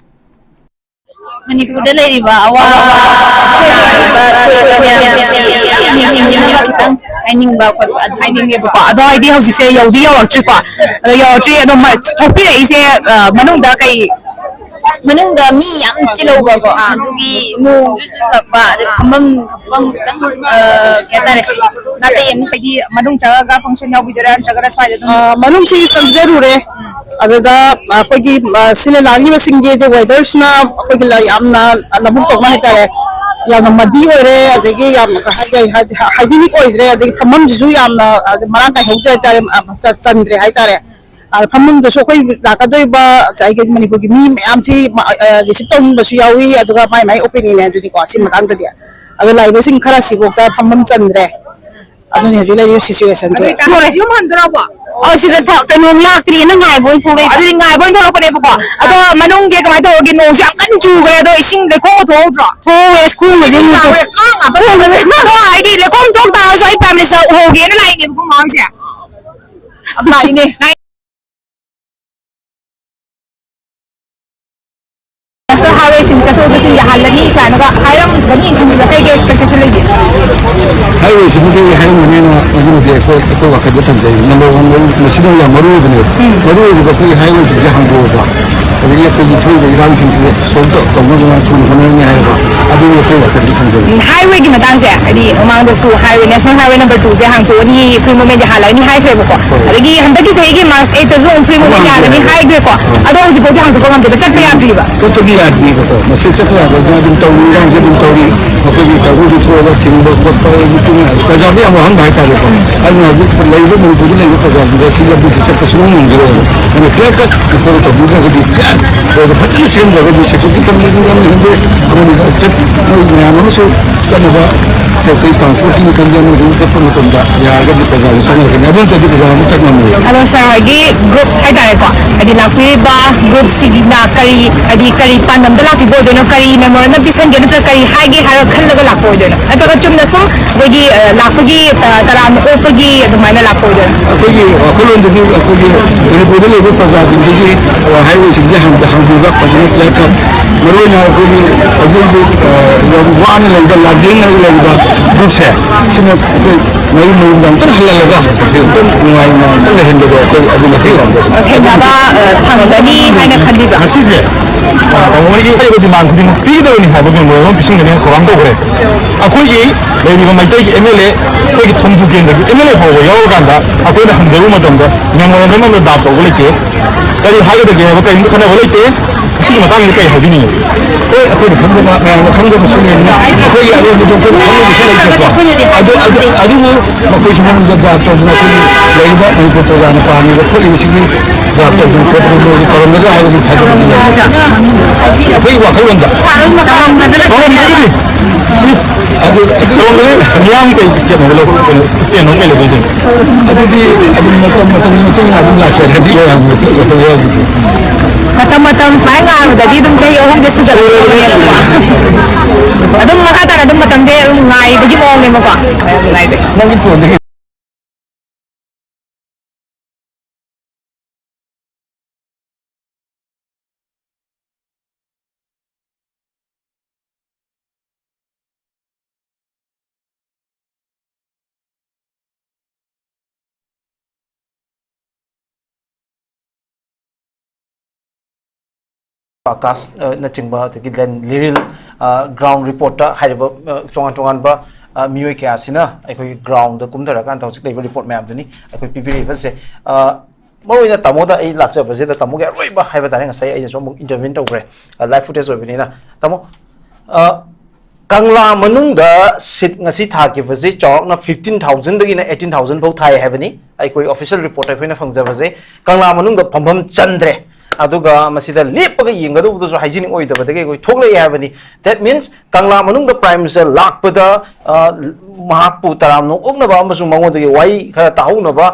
ꯃꯅꯤꯄꯨꯔꯗ ꯂꯩꯔꯤꯕ ꯑꯋꯥꯕ ꯅꯥꯔꯤꯕ ꯊꯣꯛꯏꯕ ꯃꯌꯥꯝꯁꯦ ꯌꯥꯝ ꯅꯤꯡꯁꯤꯡꯅꯕ ꯈꯤꯇꯪ ꯍꯥꯏꯅꯤꯡꯕ ꯈꯣꯠꯄ ꯑꯗꯨ ꯍꯥꯏꯅꯤꯡꯉꯦꯕꯀꯣ꯫ ꯑꯗꯣ ꯍꯥꯏꯗꯤ ꯍꯧꯖꯤꯛꯁꯦ ꯌꯧꯗꯤ ꯌꯧꯔꯛꯇ꯭ꯔꯤꯀꯣ꯫ ꯑꯗꯣ ꯌꯧꯔꯛꯇ꯭ꯔꯤ, ꯑꯗꯣ ꯃ-, ꯊꯣꯛꯄꯤꯔꯛꯏꯁꯦ, ꯑ, ꯃꯅꯨꯡꯗ ꯀꯩ? ꯃꯅꯨꯡꯗ ꯃꯤ ꯌꯥꯝ ꯆꯤꯜꯍꯧꯕꯀꯣ, ꯑꯗꯨꯒꯤ ꯅꯣꯡꯁꯨ ꯆꯨꯁꯜꯂꯛꯄ, ꯑꯗꯩ ꯐꯝꯐꯝ ꯈꯣꯠꯐꯝ ꯈꯤꯇꯪ, ꯑ, ꯀꯩ ꯍꯥꯏꯇꯥꯔꯦ, ꯅꯥꯇꯩ ꯑꯃ ꯍꯥꯏꯗꯤ ꯃꯅꯨꯡ ꯆꯪꯉꯒ ꯐꯪꯁꯟ ꯌꯥꯎꯕꯤꯗꯣꯏꯔꯥ ꯅꯠꯇ꯭ꯔꯒꯅ ꯁ꯭ꯋꯥꯏꯗ ꯑꯗꯨꯝ? ꯑ, ꯃꯅꯨꯡꯁꯤ ꯆꯪꯖꯔꯨꯔꯦ꯫ ꯑꯗꯨꯗ ꯑꯩꯈꯣꯏꯒꯤ, ꯑ, ꯁꯤꯜꯂ ꯂꯥꯡꯉꯤꯕꯁꯤꯡꯒꯤ ꯑꯗꯨ ꯋꯦꯗꯔꯁꯤꯅ ꯑꯩꯈꯣꯏꯒꯤ ꯂ-, ꯌꯥꯝꯅ ꯂꯧꯕꯨꯛ ꯇꯧꯅ ꯍꯥꯏꯇꯥꯔꯦ, ꯌꯥꯝꯅ ꯃꯗꯤ ꯑꯣꯏꯔꯦ, ꯑꯗꯒꯤ ꯌꯥꯝꯅ ꯀꯩ ꯍꯥꯏ-, ꯍꯥꯏ-, ꯍꯥꯏ-, ꯍꯥꯏꯖꯤꯅꯤꯛ ꯑꯣꯏꯗ꯭ꯔꯦ, ꯑꯗꯒꯤ ꯐꯝꯐꯝꯁꯤꯁꯨ ꯌꯥꯝꯅ, ꯑ, ꯃꯔꯥꯡ ꯀꯥꯏꯍꯧꯗ꯭ꯔꯦ ꯍꯥꯏꯇꯥꯔꯦ, ꯑ, ꯆ-, ꯆꯟꯗ꯭ꯔꯦ ꯍꯥꯏꯇꯥꯔꯦ꯫ ꯑ, ꯐꯝꯐꯝꯗꯨꯁꯨ ꯑꯩꯈꯣꯏ ꯂꯥꯛꯀꯗꯣꯏꯕ ꯉꯁꯥꯏꯒꯤ ꯃꯅꯤꯄꯨꯔꯒꯤ ꯃꯤ ꯃꯌꯥꯝꯁꯤ ꯃ-, ꯑ, ꯔꯤꯁꯤꯞ ꯇꯧꯅꯤꯡꯕꯁꯨ ꯌꯥꯎꯏ, ꯑꯗꯨꯒ ꯃꯥꯏ ꯃꯥꯏ ꯑꯣꯄꯤꯅꯤꯌꯟ ꯍꯥꯏꯗꯨꯅꯤꯀꯣ, ꯁꯤ ꯃꯇꯥꯡꯗꯗꯤ꯫ ꯑꯗꯣ ꯂꯥꯛꯏꯕꯁꯤꯡ ꯈꯔ ꯁꯤꯐꯥꯎꯗ ꯐꯝꯐꯝ ꯆꯟꯗ꯭ꯔꯦ꯫ ꯑꯗꯨꯅꯤ ꯍꯧꯖꯤꯛ ꯂꯩꯔꯤꯕ ꯁꯤꯆꯨꯋꯦꯁꯟꯁꯦ꯫ ꯑꯗꯨ ꯑꯣꯏꯇꯥꯔꯗꯤ ꯌꯨꯝ ꯍꯟꯗꯣꯔꯕꯣ? ꯑꯣ, ꯁꯤꯗ ꯊ-, ꯀꯩꯅꯣꯝ ꯂꯥꯛꯇ꯭ꯔꯤꯅ ꯉꯥꯏꯕ ꯑꯣꯏꯅ ꯊꯣꯛꯂꯛꯏ꯫ ꯑꯗꯨꯗꯤ ꯉꯥꯏꯕ ꯑꯣꯏꯅ ꯊꯣꯛꯂꯛꯄꯅꯦꯕꯀꯣ꯫ ꯑꯗꯣ ꯃꯅꯨꯡꯁꯦ ꯀꯃꯥꯏꯅ ꯇꯧꯔꯒꯦ? ꯅꯣꯡꯁꯦ ꯌꯥꯝ ꯀꯟꯅ ꯆꯨꯈ꯭ꯔꯦ, ꯑꯗꯣ ꯏꯁꯤꯡ ꯂꯩꯈꯣꯝꯒ ꯊꯣꯛꯍꯧꯗ꯭ꯔꯣ? ꯊꯣꯛꯍꯧꯋꯦ, school ꯃꯁꯤꯡ ꯏꯁꯤꯡ ꯆꯥꯎꯋꯦ, ꯉꯥ ꯉꯥꯛꯇ ꯊꯣꯛꯍꯧꯕꯁꯦ꯫ ꯑꯗꯣ ꯍꯥꯏꯗꯤ ꯂꯩꯈꯣꯝ ꯊꯣꯛ ꯇꯥꯔꯁꯨ ꯑꯩ Prime Minister ꯎꯍꯧꯒꯦꯅ ꯂꯥꯛꯏꯅꯦꯕꯀꯣ ꯃꯃꯥꯡꯁꯦ꯫ ꯌꯥꯝ ꯂꯥꯛꯏꯅꯦ꯫ National Highway ꯁꯤꯡ ꯆꯠꯊꯣꯛ ꯆꯠꯁꯤꯟ ꯌꯥꯍꯜꯂꯅꯤ ꯀꯥꯏꯅꯒ ꯍꯥꯏꯔꯝꯒꯅꯤ ꯈꯟꯕꯗ ꯀꯩ ꯀꯩ expectation ꯂꯩꯒꯦ? Highway ꯁꯤꯕꯨꯗꯤ ꯍꯥꯏꯔꯝꯒꯅꯦꯅ ꯑꯗꯨꯃꯗꯤ ꯑꯩꯈꯣꯏ, ꯑꯩꯈꯣꯏ ꯋꯥꯈꯜꯗ ꯊꯝꯖꯩ꯫ Number one ꯃꯔꯨ-, ꯃꯁꯤꯗ ꯌꯥꯝ ꯃꯔꯨ ꯑꯣꯏꯕꯅꯦꯕ꯫ ꯎꯝ꯫ ꯃꯔꯨ ꯑꯣꯏꯕꯗ ꯑꯩꯈꯣꯏꯒꯤ highway ꯁꯤꯡꯁꯦ ꯍꯥꯡꯗꯣꯛꯑꯒ, ꯑꯗꯒꯤ ꯑꯩꯈꯣꯏꯒꯤ ꯊꯣꯛꯏꯕ ꯏꯔꯥꯡꯁꯤꯡꯁꯦ solve ꯇꯧ-, ꯇꯧꯅꯕ ꯊꯨꯅ ꯍꯣꯠꯅꯔꯅꯤ ꯍꯥꯏꯕ, ꯑꯗꯨꯒꯤ ꯑꯩꯈꯣꯏ ꯋꯥꯈꯜꯗ ꯊꯝꯖꯩ꯫ ꯎꯝ, highway ꯒꯤ ꯃꯇꯥꯡꯁꯦ, ꯍꯥꯏꯗꯤ ꯃꯃꯥꯡꯗꯁꯨ highway, National Highway number two ꯁꯦ ꯍꯥꯡꯇꯣꯛꯑꯅꯤ, free movement ꯁꯦ ꯍꯥꯜꯂꯛꯑꯅꯤ ꯍꯥꯏꯈ꯭ꯔꯦꯕꯀꯣ꯫ ꯍꯣꯏ꯫ ꯑꯗꯒꯤ ꯍꯟꯗꯛꯀꯤ ꯆꯍꯤꯒꯤ March eight ꯇꯁꯨ ꯑꯃꯨꯛ free movement ꯍꯣꯏ, ꯍꯣꯏ, ꯌꯥꯒꯅꯤ ꯍꯣꯏ꯫ ꯍꯥꯏꯈ꯭ꯔꯦꯀꯣ꯫ ꯍꯣꯏ꯫ ꯑꯗꯣ ꯍꯧꯖꯤꯛꯐꯥꯎꯗꯤ ꯍꯥꯡꯗꯣꯛꯄ ꯉꯝꯗꯦꯕ, ꯆꯠꯄ ꯌꯥꯗ꯭ꯔꯤꯕ꯫ ꯆꯠꯄꯗꯤ ꯌꯥꯗ꯭ꯔꯤꯕꯀꯣ꯫ ꯃꯁꯤ ꯆꯠꯄ ꯌꯥꯗꯗꯅ ꯑꯗꯨꯝ ꯇꯧꯔꯤ, ꯏꯔꯥꯡꯁꯦ ꯑꯗꯨꯝ ꯇꯧꯔꯤ꯫ ꯑꯩꯈꯣꯏꯒꯤ ꯀꯥꯡꯕꯨꯗꯨ ꯊꯣꯛꯑꯒ ꯊꯤꯡꯕ ꯈꯣꯠꯄ, ꯑꯗꯨ ꯊꯤꯡꯕ, ꯄ꯭ꯔꯖꯥꯗ ꯌꯥꯝ ꯋꯥꯍꯟꯕ ꯍꯥꯏꯇꯥꯔꯦꯀꯣ꯫ ꯑꯗꯨꯅ ꯍꯧꯖꯤꯛ ꯂꯩꯔꯤꯕ ꯃꯅꯤꯄꯨꯔꯗ ꯂꯩꯔꯤꯕ ꯄ꯭ꯔꯖꯥꯁꯤꯡꯗ ꯁꯤ ꯂꯝꯕꯤꯁꯤ ꯆꯠꯄ ꯁꯨꯡꯉꯝ ꯉꯝꯈꯤꯔꯣꯏ꯫ ꯑꯗꯨꯅ clear cut report ꯇꯧꯕꯤꯗ꯭ꯔꯒꯗꯤ, ꯐꯖꯅ ꯁꯦꯝꯗ꯭ꯔꯒꯗꯤ, security ꯊꯝꯕꯁꯤꯡ ꯑꯃꯅꯤ ꯈꯪꯗꯦ, ꯑꯃꯅꯤ ꯆꯠ-, ꯃꯣꯏ ꯃꯌꯥꯝ ꯑꯃꯁꯨ ꯆꯠꯅꯕ ꯀꯩ ꯀꯩ ꯄꯥꯡꯊꯣꯛꯈꯤꯅꯤ ꯈꯪꯗꯦ, ꯑꯃꯗꯤ ꯆꯠꯄ ꯃꯇꯝꯗ ꯌꯥꯔꯒꯗꯤ ꯄ꯭ꯔꯖꯥꯁꯨ ꯆꯪꯅꯔꯛꯀꯅꯤ, ꯑꯗꯨ ꯅꯠꯇ꯭ꯔꯗꯤ ꯄ꯭ꯔꯖꯥ ꯑꯃ ꯆꯠ ꯉꯝꯃꯣꯏ꯫ ꯑꯗꯣ sir ꯍꯣꯏꯒꯤ group ꯍꯥꯏꯇꯥꯔꯦꯀꯣ, ꯍꯥꯏꯗꯤ ꯂꯥꯛꯄꯤꯔꯤꯕ group ꯁꯤꯒꯤꯅ ꯀꯔꯤ, ꯍꯥꯏꯗꯤ ꯀꯔꯤ ꯄꯥꯟꯗꯝꯗ ꯂꯥꯛꯄꯤꯕ ꯑꯣꯏꯗꯣꯏꯅꯣ, ꯀꯔꯤ memorandum ꯄꯤꯁꯟꯒꯦ, ꯅꯠꯇ꯭ꯔꯒ ꯀꯔꯤ ꯍꯥꯏꯒꯦ ꯍꯥꯏꯔ ꯈꯜꯂꯒ ꯂꯥꯛꯄ ꯑꯣꯏꯗꯣꯏꯅꯣ, ꯅꯠꯇ꯭ꯔꯒ ꯆꯨꯝꯅ ꯁꯨꯝ ꯑꯩꯈꯣꯏꯒꯤ, ꯑ, ꯂꯥꯛꯄꯒꯤ, ꯑ, ꯇꯔꯥꯝꯅ ꯑꯣꯛꯄꯒꯤ ꯑꯗꯨꯃꯥꯏꯅ ꯂꯥꯛꯄ ꯑꯣꯏꯗꯣꯏꯔꯣ? ꯑꯩꯈꯣꯏꯒꯤ ꯋꯥꯈꯜꯂꯣꯟꯗꯗꯤ ꯑꯩꯈꯣꯏꯒꯤ ꯃꯅꯤꯄꯨꯔꯗ ꯂꯩꯕ ꯄ꯭ꯔꯖꯥꯁꯤꯡꯁꯤꯒꯤ, ꯑ, highway ꯁꯤꯡꯁꯦ ꯍꯥꯡꯕ-, ꯍꯥꯡꯕꯤꯕ ꯐꯖꯅ clear cut, ꯃꯔꯨꯑꯣꯏꯅ ꯑꯩꯈꯣꯏꯒꯤ ꯍꯧꯖꯤꯛ ꯍꯧꯖꯤꯛ, ꯑ, ꯌꯥꯝ ꯋꯥꯅ ꯂꯩꯕ, ꯂꯥꯟꯖꯦꯟꯅꯔꯒ ꯂꯩꯕ group ꯁꯦ, ꯁꯤꯅ ꯑꯩꯈꯣꯏ ꯃꯌꯨꯝ ꯃꯌꯨꯝꯗ ꯑꯝꯇꯪ ꯍꯜꯍꯜꯂꯒ ꯑꯝꯇꯪ ꯅꯨꯡꯉꯥꯏꯅ ꯑꯝꯇꯪ ꯂꯩꯍꯟꯕꯗꯣ ꯑꯩꯈꯣꯏ ꯑꯗꯨ ꯃꯇꯦꯡ ꯄꯥꯡꯖꯒꯦ꯫ ꯊꯦꯡꯅꯕ, ꯑ, ꯐꯪꯒꯅꯤ ꯍꯥꯏꯅ ꯈꯟꯕꯤꯕ꯭ꯔꯥ? ꯉꯁꯤꯁꯦ, ꯑ, ꯇꯥꯃꯣ ꯍꯣꯏꯒꯤ ꯍꯥꯏꯔꯤꯕ demand ꯈꯨꯗꯤꯡꯃꯛ ꯄꯤꯒꯗꯕꯅꯤ ꯍꯥꯏꯕ memorandum ꯑꯃ ꯄꯤꯁꯤꯟꯒꯅꯤ ꯍꯥꯏꯅ ꯊꯧꯔꯥꯡ ꯇꯧꯈ꯭ꯔꯦ꯫ ꯑꯩꯈꯣꯏꯒꯤ ꯂꯩꯔꯤꯕ ꯃꯩꯇꯩꯒꯤ M L A, ꯑꯩꯈꯣꯏꯒꯤ ꯊꯣꯡꯖꯨ ꯀꯦꯟꯗ꯭ꯔꯒꯤ M L A ꯐꯥꯎꯕ ꯌꯥꯎꯔꯀꯥꯟꯗ ꯑꯩꯈꯣꯏꯅ ꯍꯪꯖꯔꯨꯕ ꯃꯇꯝꯗ memorandum ꯑꯃ draft ꯇꯧꯕ ꯂꯩꯇꯦ꯫ ꯀꯔꯤ ꯍꯥꯏꯒꯗꯒꯦ ꯍꯥꯏꯕ ꯀꯔꯤꯝꯇ ꯈꯟꯅꯕ ꯂꯩꯇꯦ꯫ ꯃꯁꯤꯒꯤ ꯃꯇꯥꯡꯗ ꯀꯔꯤ ꯍꯥꯏꯕꯤꯅꯤꯡꯉꯤ? ꯍꯣꯏ, ꯑꯩꯈꯣꯏꯅ ꯈꯪꯗꯕ ꯃꯌꯥꯝꯅ ꯈꯪꯗꯕꯁꯨ ꯂꯩꯕꯅꯤ꯫ ꯑꯩꯈꯣꯏꯒꯤ ꯑꯔꯣꯟꯕꯗꯣ ꯑꯩꯈꯣꯏꯅ ꯈꯪꯗꯕꯁꯨ ꯂꯩꯇꯦꯀꯣ꯫ ꯑꯗꯨ, ꯑꯗꯨ, ꯑꯗꯨꯕꯨ ꯃꯈꯣꯏꯁꯨ ꯃꯅꯨꯡꯗ draft ꯇꯧꯗꯅ ꯑꯩꯈꯣꯏꯒꯤ ꯂꯩꯔꯤꯕ ꯃꯅꯤꯄꯨꯔ ꯄ꯭ꯔꯖꯥꯅ ꯄꯥꯝꯃꯤꯕ ꯈꯣꯠꯂꯤꯕꯁꯤꯒꯤ draft ꯇꯧꯗꯅ ꯈꯣꯠꯇꯅ ꯃꯣꯏꯁꯨ ꯇꯧꯔꯝꯒꯗ꯭ꯔꯥ ꯍꯥꯏꯕꯒꯤ ꯊꯥꯖꯕꯗꯤ ꯂꯩ꯫ ꯑꯩꯈꯣꯏꯒꯤ ꯋꯥꯈꯜꯂꯣꯟꯗ꯫ ꯇꯧꯔꯝꯒꯅꯤ꯫ ꯑꯗꯨ ꯑꯗꯨ ꯃꯤꯌꯥꯝ ꯀꯩ ꯏꯁꯇꯦꯟ ꯑꯃ ꯂꯧ ꯀꯩꯅꯣ ꯏꯁꯇꯦꯟ ꯑꯃ ꯀꯩ ꯂꯧꯗꯣꯏꯅꯣ? ꯑꯗꯨꯗꯤ ꯑꯗꯨꯝ ꯃꯇꯝ ꯃꯇꯝꯒꯤ ꯃꯇꯨꯡ ꯏꯟꯅ ꯑꯗꯨꯝ ꯂꯥꯛꯆꯔꯦ ꯍꯥꯏꯗꯤ ꯂꯩꯔꯝꯃꯦ꯫ ꯃꯇꯝ ꯃꯇꯝ ꯁꯨꯃꯥꯏꯅ ꯉꯥꯏꯕꯗꯗꯤ ꯑꯗꯨꯝ ꯆꯍꯤ ꯑꯍꯨꯝꯁꯦ ꯁꯨꯖꯜꯂꯛꯑꯕꯅꯦꯕꯀꯣ꯫ ꯑꯗꯨꯝ ꯃꯈꯥ ꯇꯥꯅ ꯑꯗꯨꯝ ꯃꯇꯝꯁꯦ ꯑꯗꯨꯝ ꯉꯥꯏꯕꯒꯤ ꯃꯑꯣꯡꯅꯦꯕꯀꯣ ꯉꯥꯏꯁꯦ꯫ ꯅꯪꯒꯤ ꯐꯣꯟꯗꯒꯤ ꯑꯥꯀꯥꯁ, ꯑ, ꯅꯆꯤꯡꯕ, ꯑꯗꯒꯤ ꯂꯦꯟ ꯂꯤꯔꯤꯜ, ꯑ, ꯒ꯭ꯔꯥꯎꯟ ꯔꯤꯄꯣꯔꯠꯇ ꯍꯥꯏꯔꯤꯕ, ꯑ, ꯇꯣꯉꯥꯟ ꯇꯣꯉꯥꯟꯕ, ꯑ, ꯃꯤꯑꯣꯏ ꯀꯌꯥꯁꯤꯅ ꯑꯩꯈꯣꯏꯒꯤ ꯒ꯭ꯔꯥꯎꯟꯗ ꯀꯨꯝꯊꯔꯀꯥꯟꯗ ꯍꯧꯖꯤꯛ ꯂꯩꯕ ꯔꯤꯄꯣꯔꯠ ꯃꯌꯥꯝꯗꯨꯅꯤ ꯑꯩꯈꯣꯏ ꯄꯤꯕꯤꯔꯤꯕꯁꯦ꯫ ꯑ, ꯃꯔꯨꯑꯣꯏꯅ ꯇꯥꯃꯣꯗ ꯑꯩ ꯂꯥꯛꯆꯕꯁꯤꯗ ꯇꯥꯃꯣꯒꯤ ꯑꯔꯣꯏꯕ ꯍꯥꯏꯕ ꯇꯥꯔꯦ, ꯉꯁꯥꯏ ꯑꯩꯅꯁꯨ ꯑꯃꯨꯛ ꯏꯟꯇꯔꯚ꯭ꯌꯨ ꯇꯧꯈ꯭ꯔꯦ, ꯑ, ꯂꯥꯏꯚ ꯐꯨꯇꯦꯖ ꯑꯣꯏꯕꯅꯤꯅ꯫ ꯇꯥꯃꯣ, ꯑ, ꯀꯪꯂꯥ ꯃꯅꯨꯡꯗ ꯁꯤꯠ ꯉꯁꯤ ꯊꯥꯈꯤꯕꯁꯤ ꯆꯥꯎꯔꯥꯛꯅ ꯐꯤꯐꯇꯤꯟ ꯊꯥꯎꯖꯟꯗꯒꯤꯅ ꯑꯩꯠꯇꯤꯟ ꯊꯥꯎꯖꯟ ꯐꯥꯎ ꯊꯥꯏ ꯍꯥꯏꯕꯅꯤ꯫ ꯑꯩꯈꯣꯏ ꯑꯣꯐꯤꯁꯤꯌꯦꯜ ꯔꯤꯄꯣꯔꯠ ꯑꯩꯈꯣꯏꯅ ꯐꯪꯖꯕꯁꯦ ꯀꯪꯂꯥ ꯃꯅꯨꯡꯗ ꯐꯝꯐꯝ ꯆꯟꯗ꯭ꯔꯦ꯫ ꯑꯗꯨꯒ ꯃꯁꯤꯗ ꯂꯦꯞꯄꯒ ꯌꯦꯡꯒꯗꯧꯕꯗꯁꯨ ꯍꯥꯏꯖꯅꯤꯡ ꯑꯣꯏꯗꯕꯗꯒꯤ ꯑꯩꯈꯣꯏ ꯊꯣꯛꯂꯛꯑꯦ ꯍꯥꯏꯕꯅꯤ꯫ That means ꯀꯪꯂꯥ ꯃꯅꯨꯡꯗ ꯄ꯭ꯔꯥꯏꯝ ꯃꯤꯅꯤꯁꯇꯔ ꯂꯥꯛꯄꯗ, ꯑ, ꯃꯍꯥꯛꯄꯨ ꯇꯔꯥꯝꯅ ꯑꯣꯛꯅꯕ ꯑꯃꯁꯨꯡ ꯃꯉꯣꯟꯗꯒꯤ ꯋꯥꯍꯩ ꯈꯔ ꯇꯥꯍꯧꯅꯕ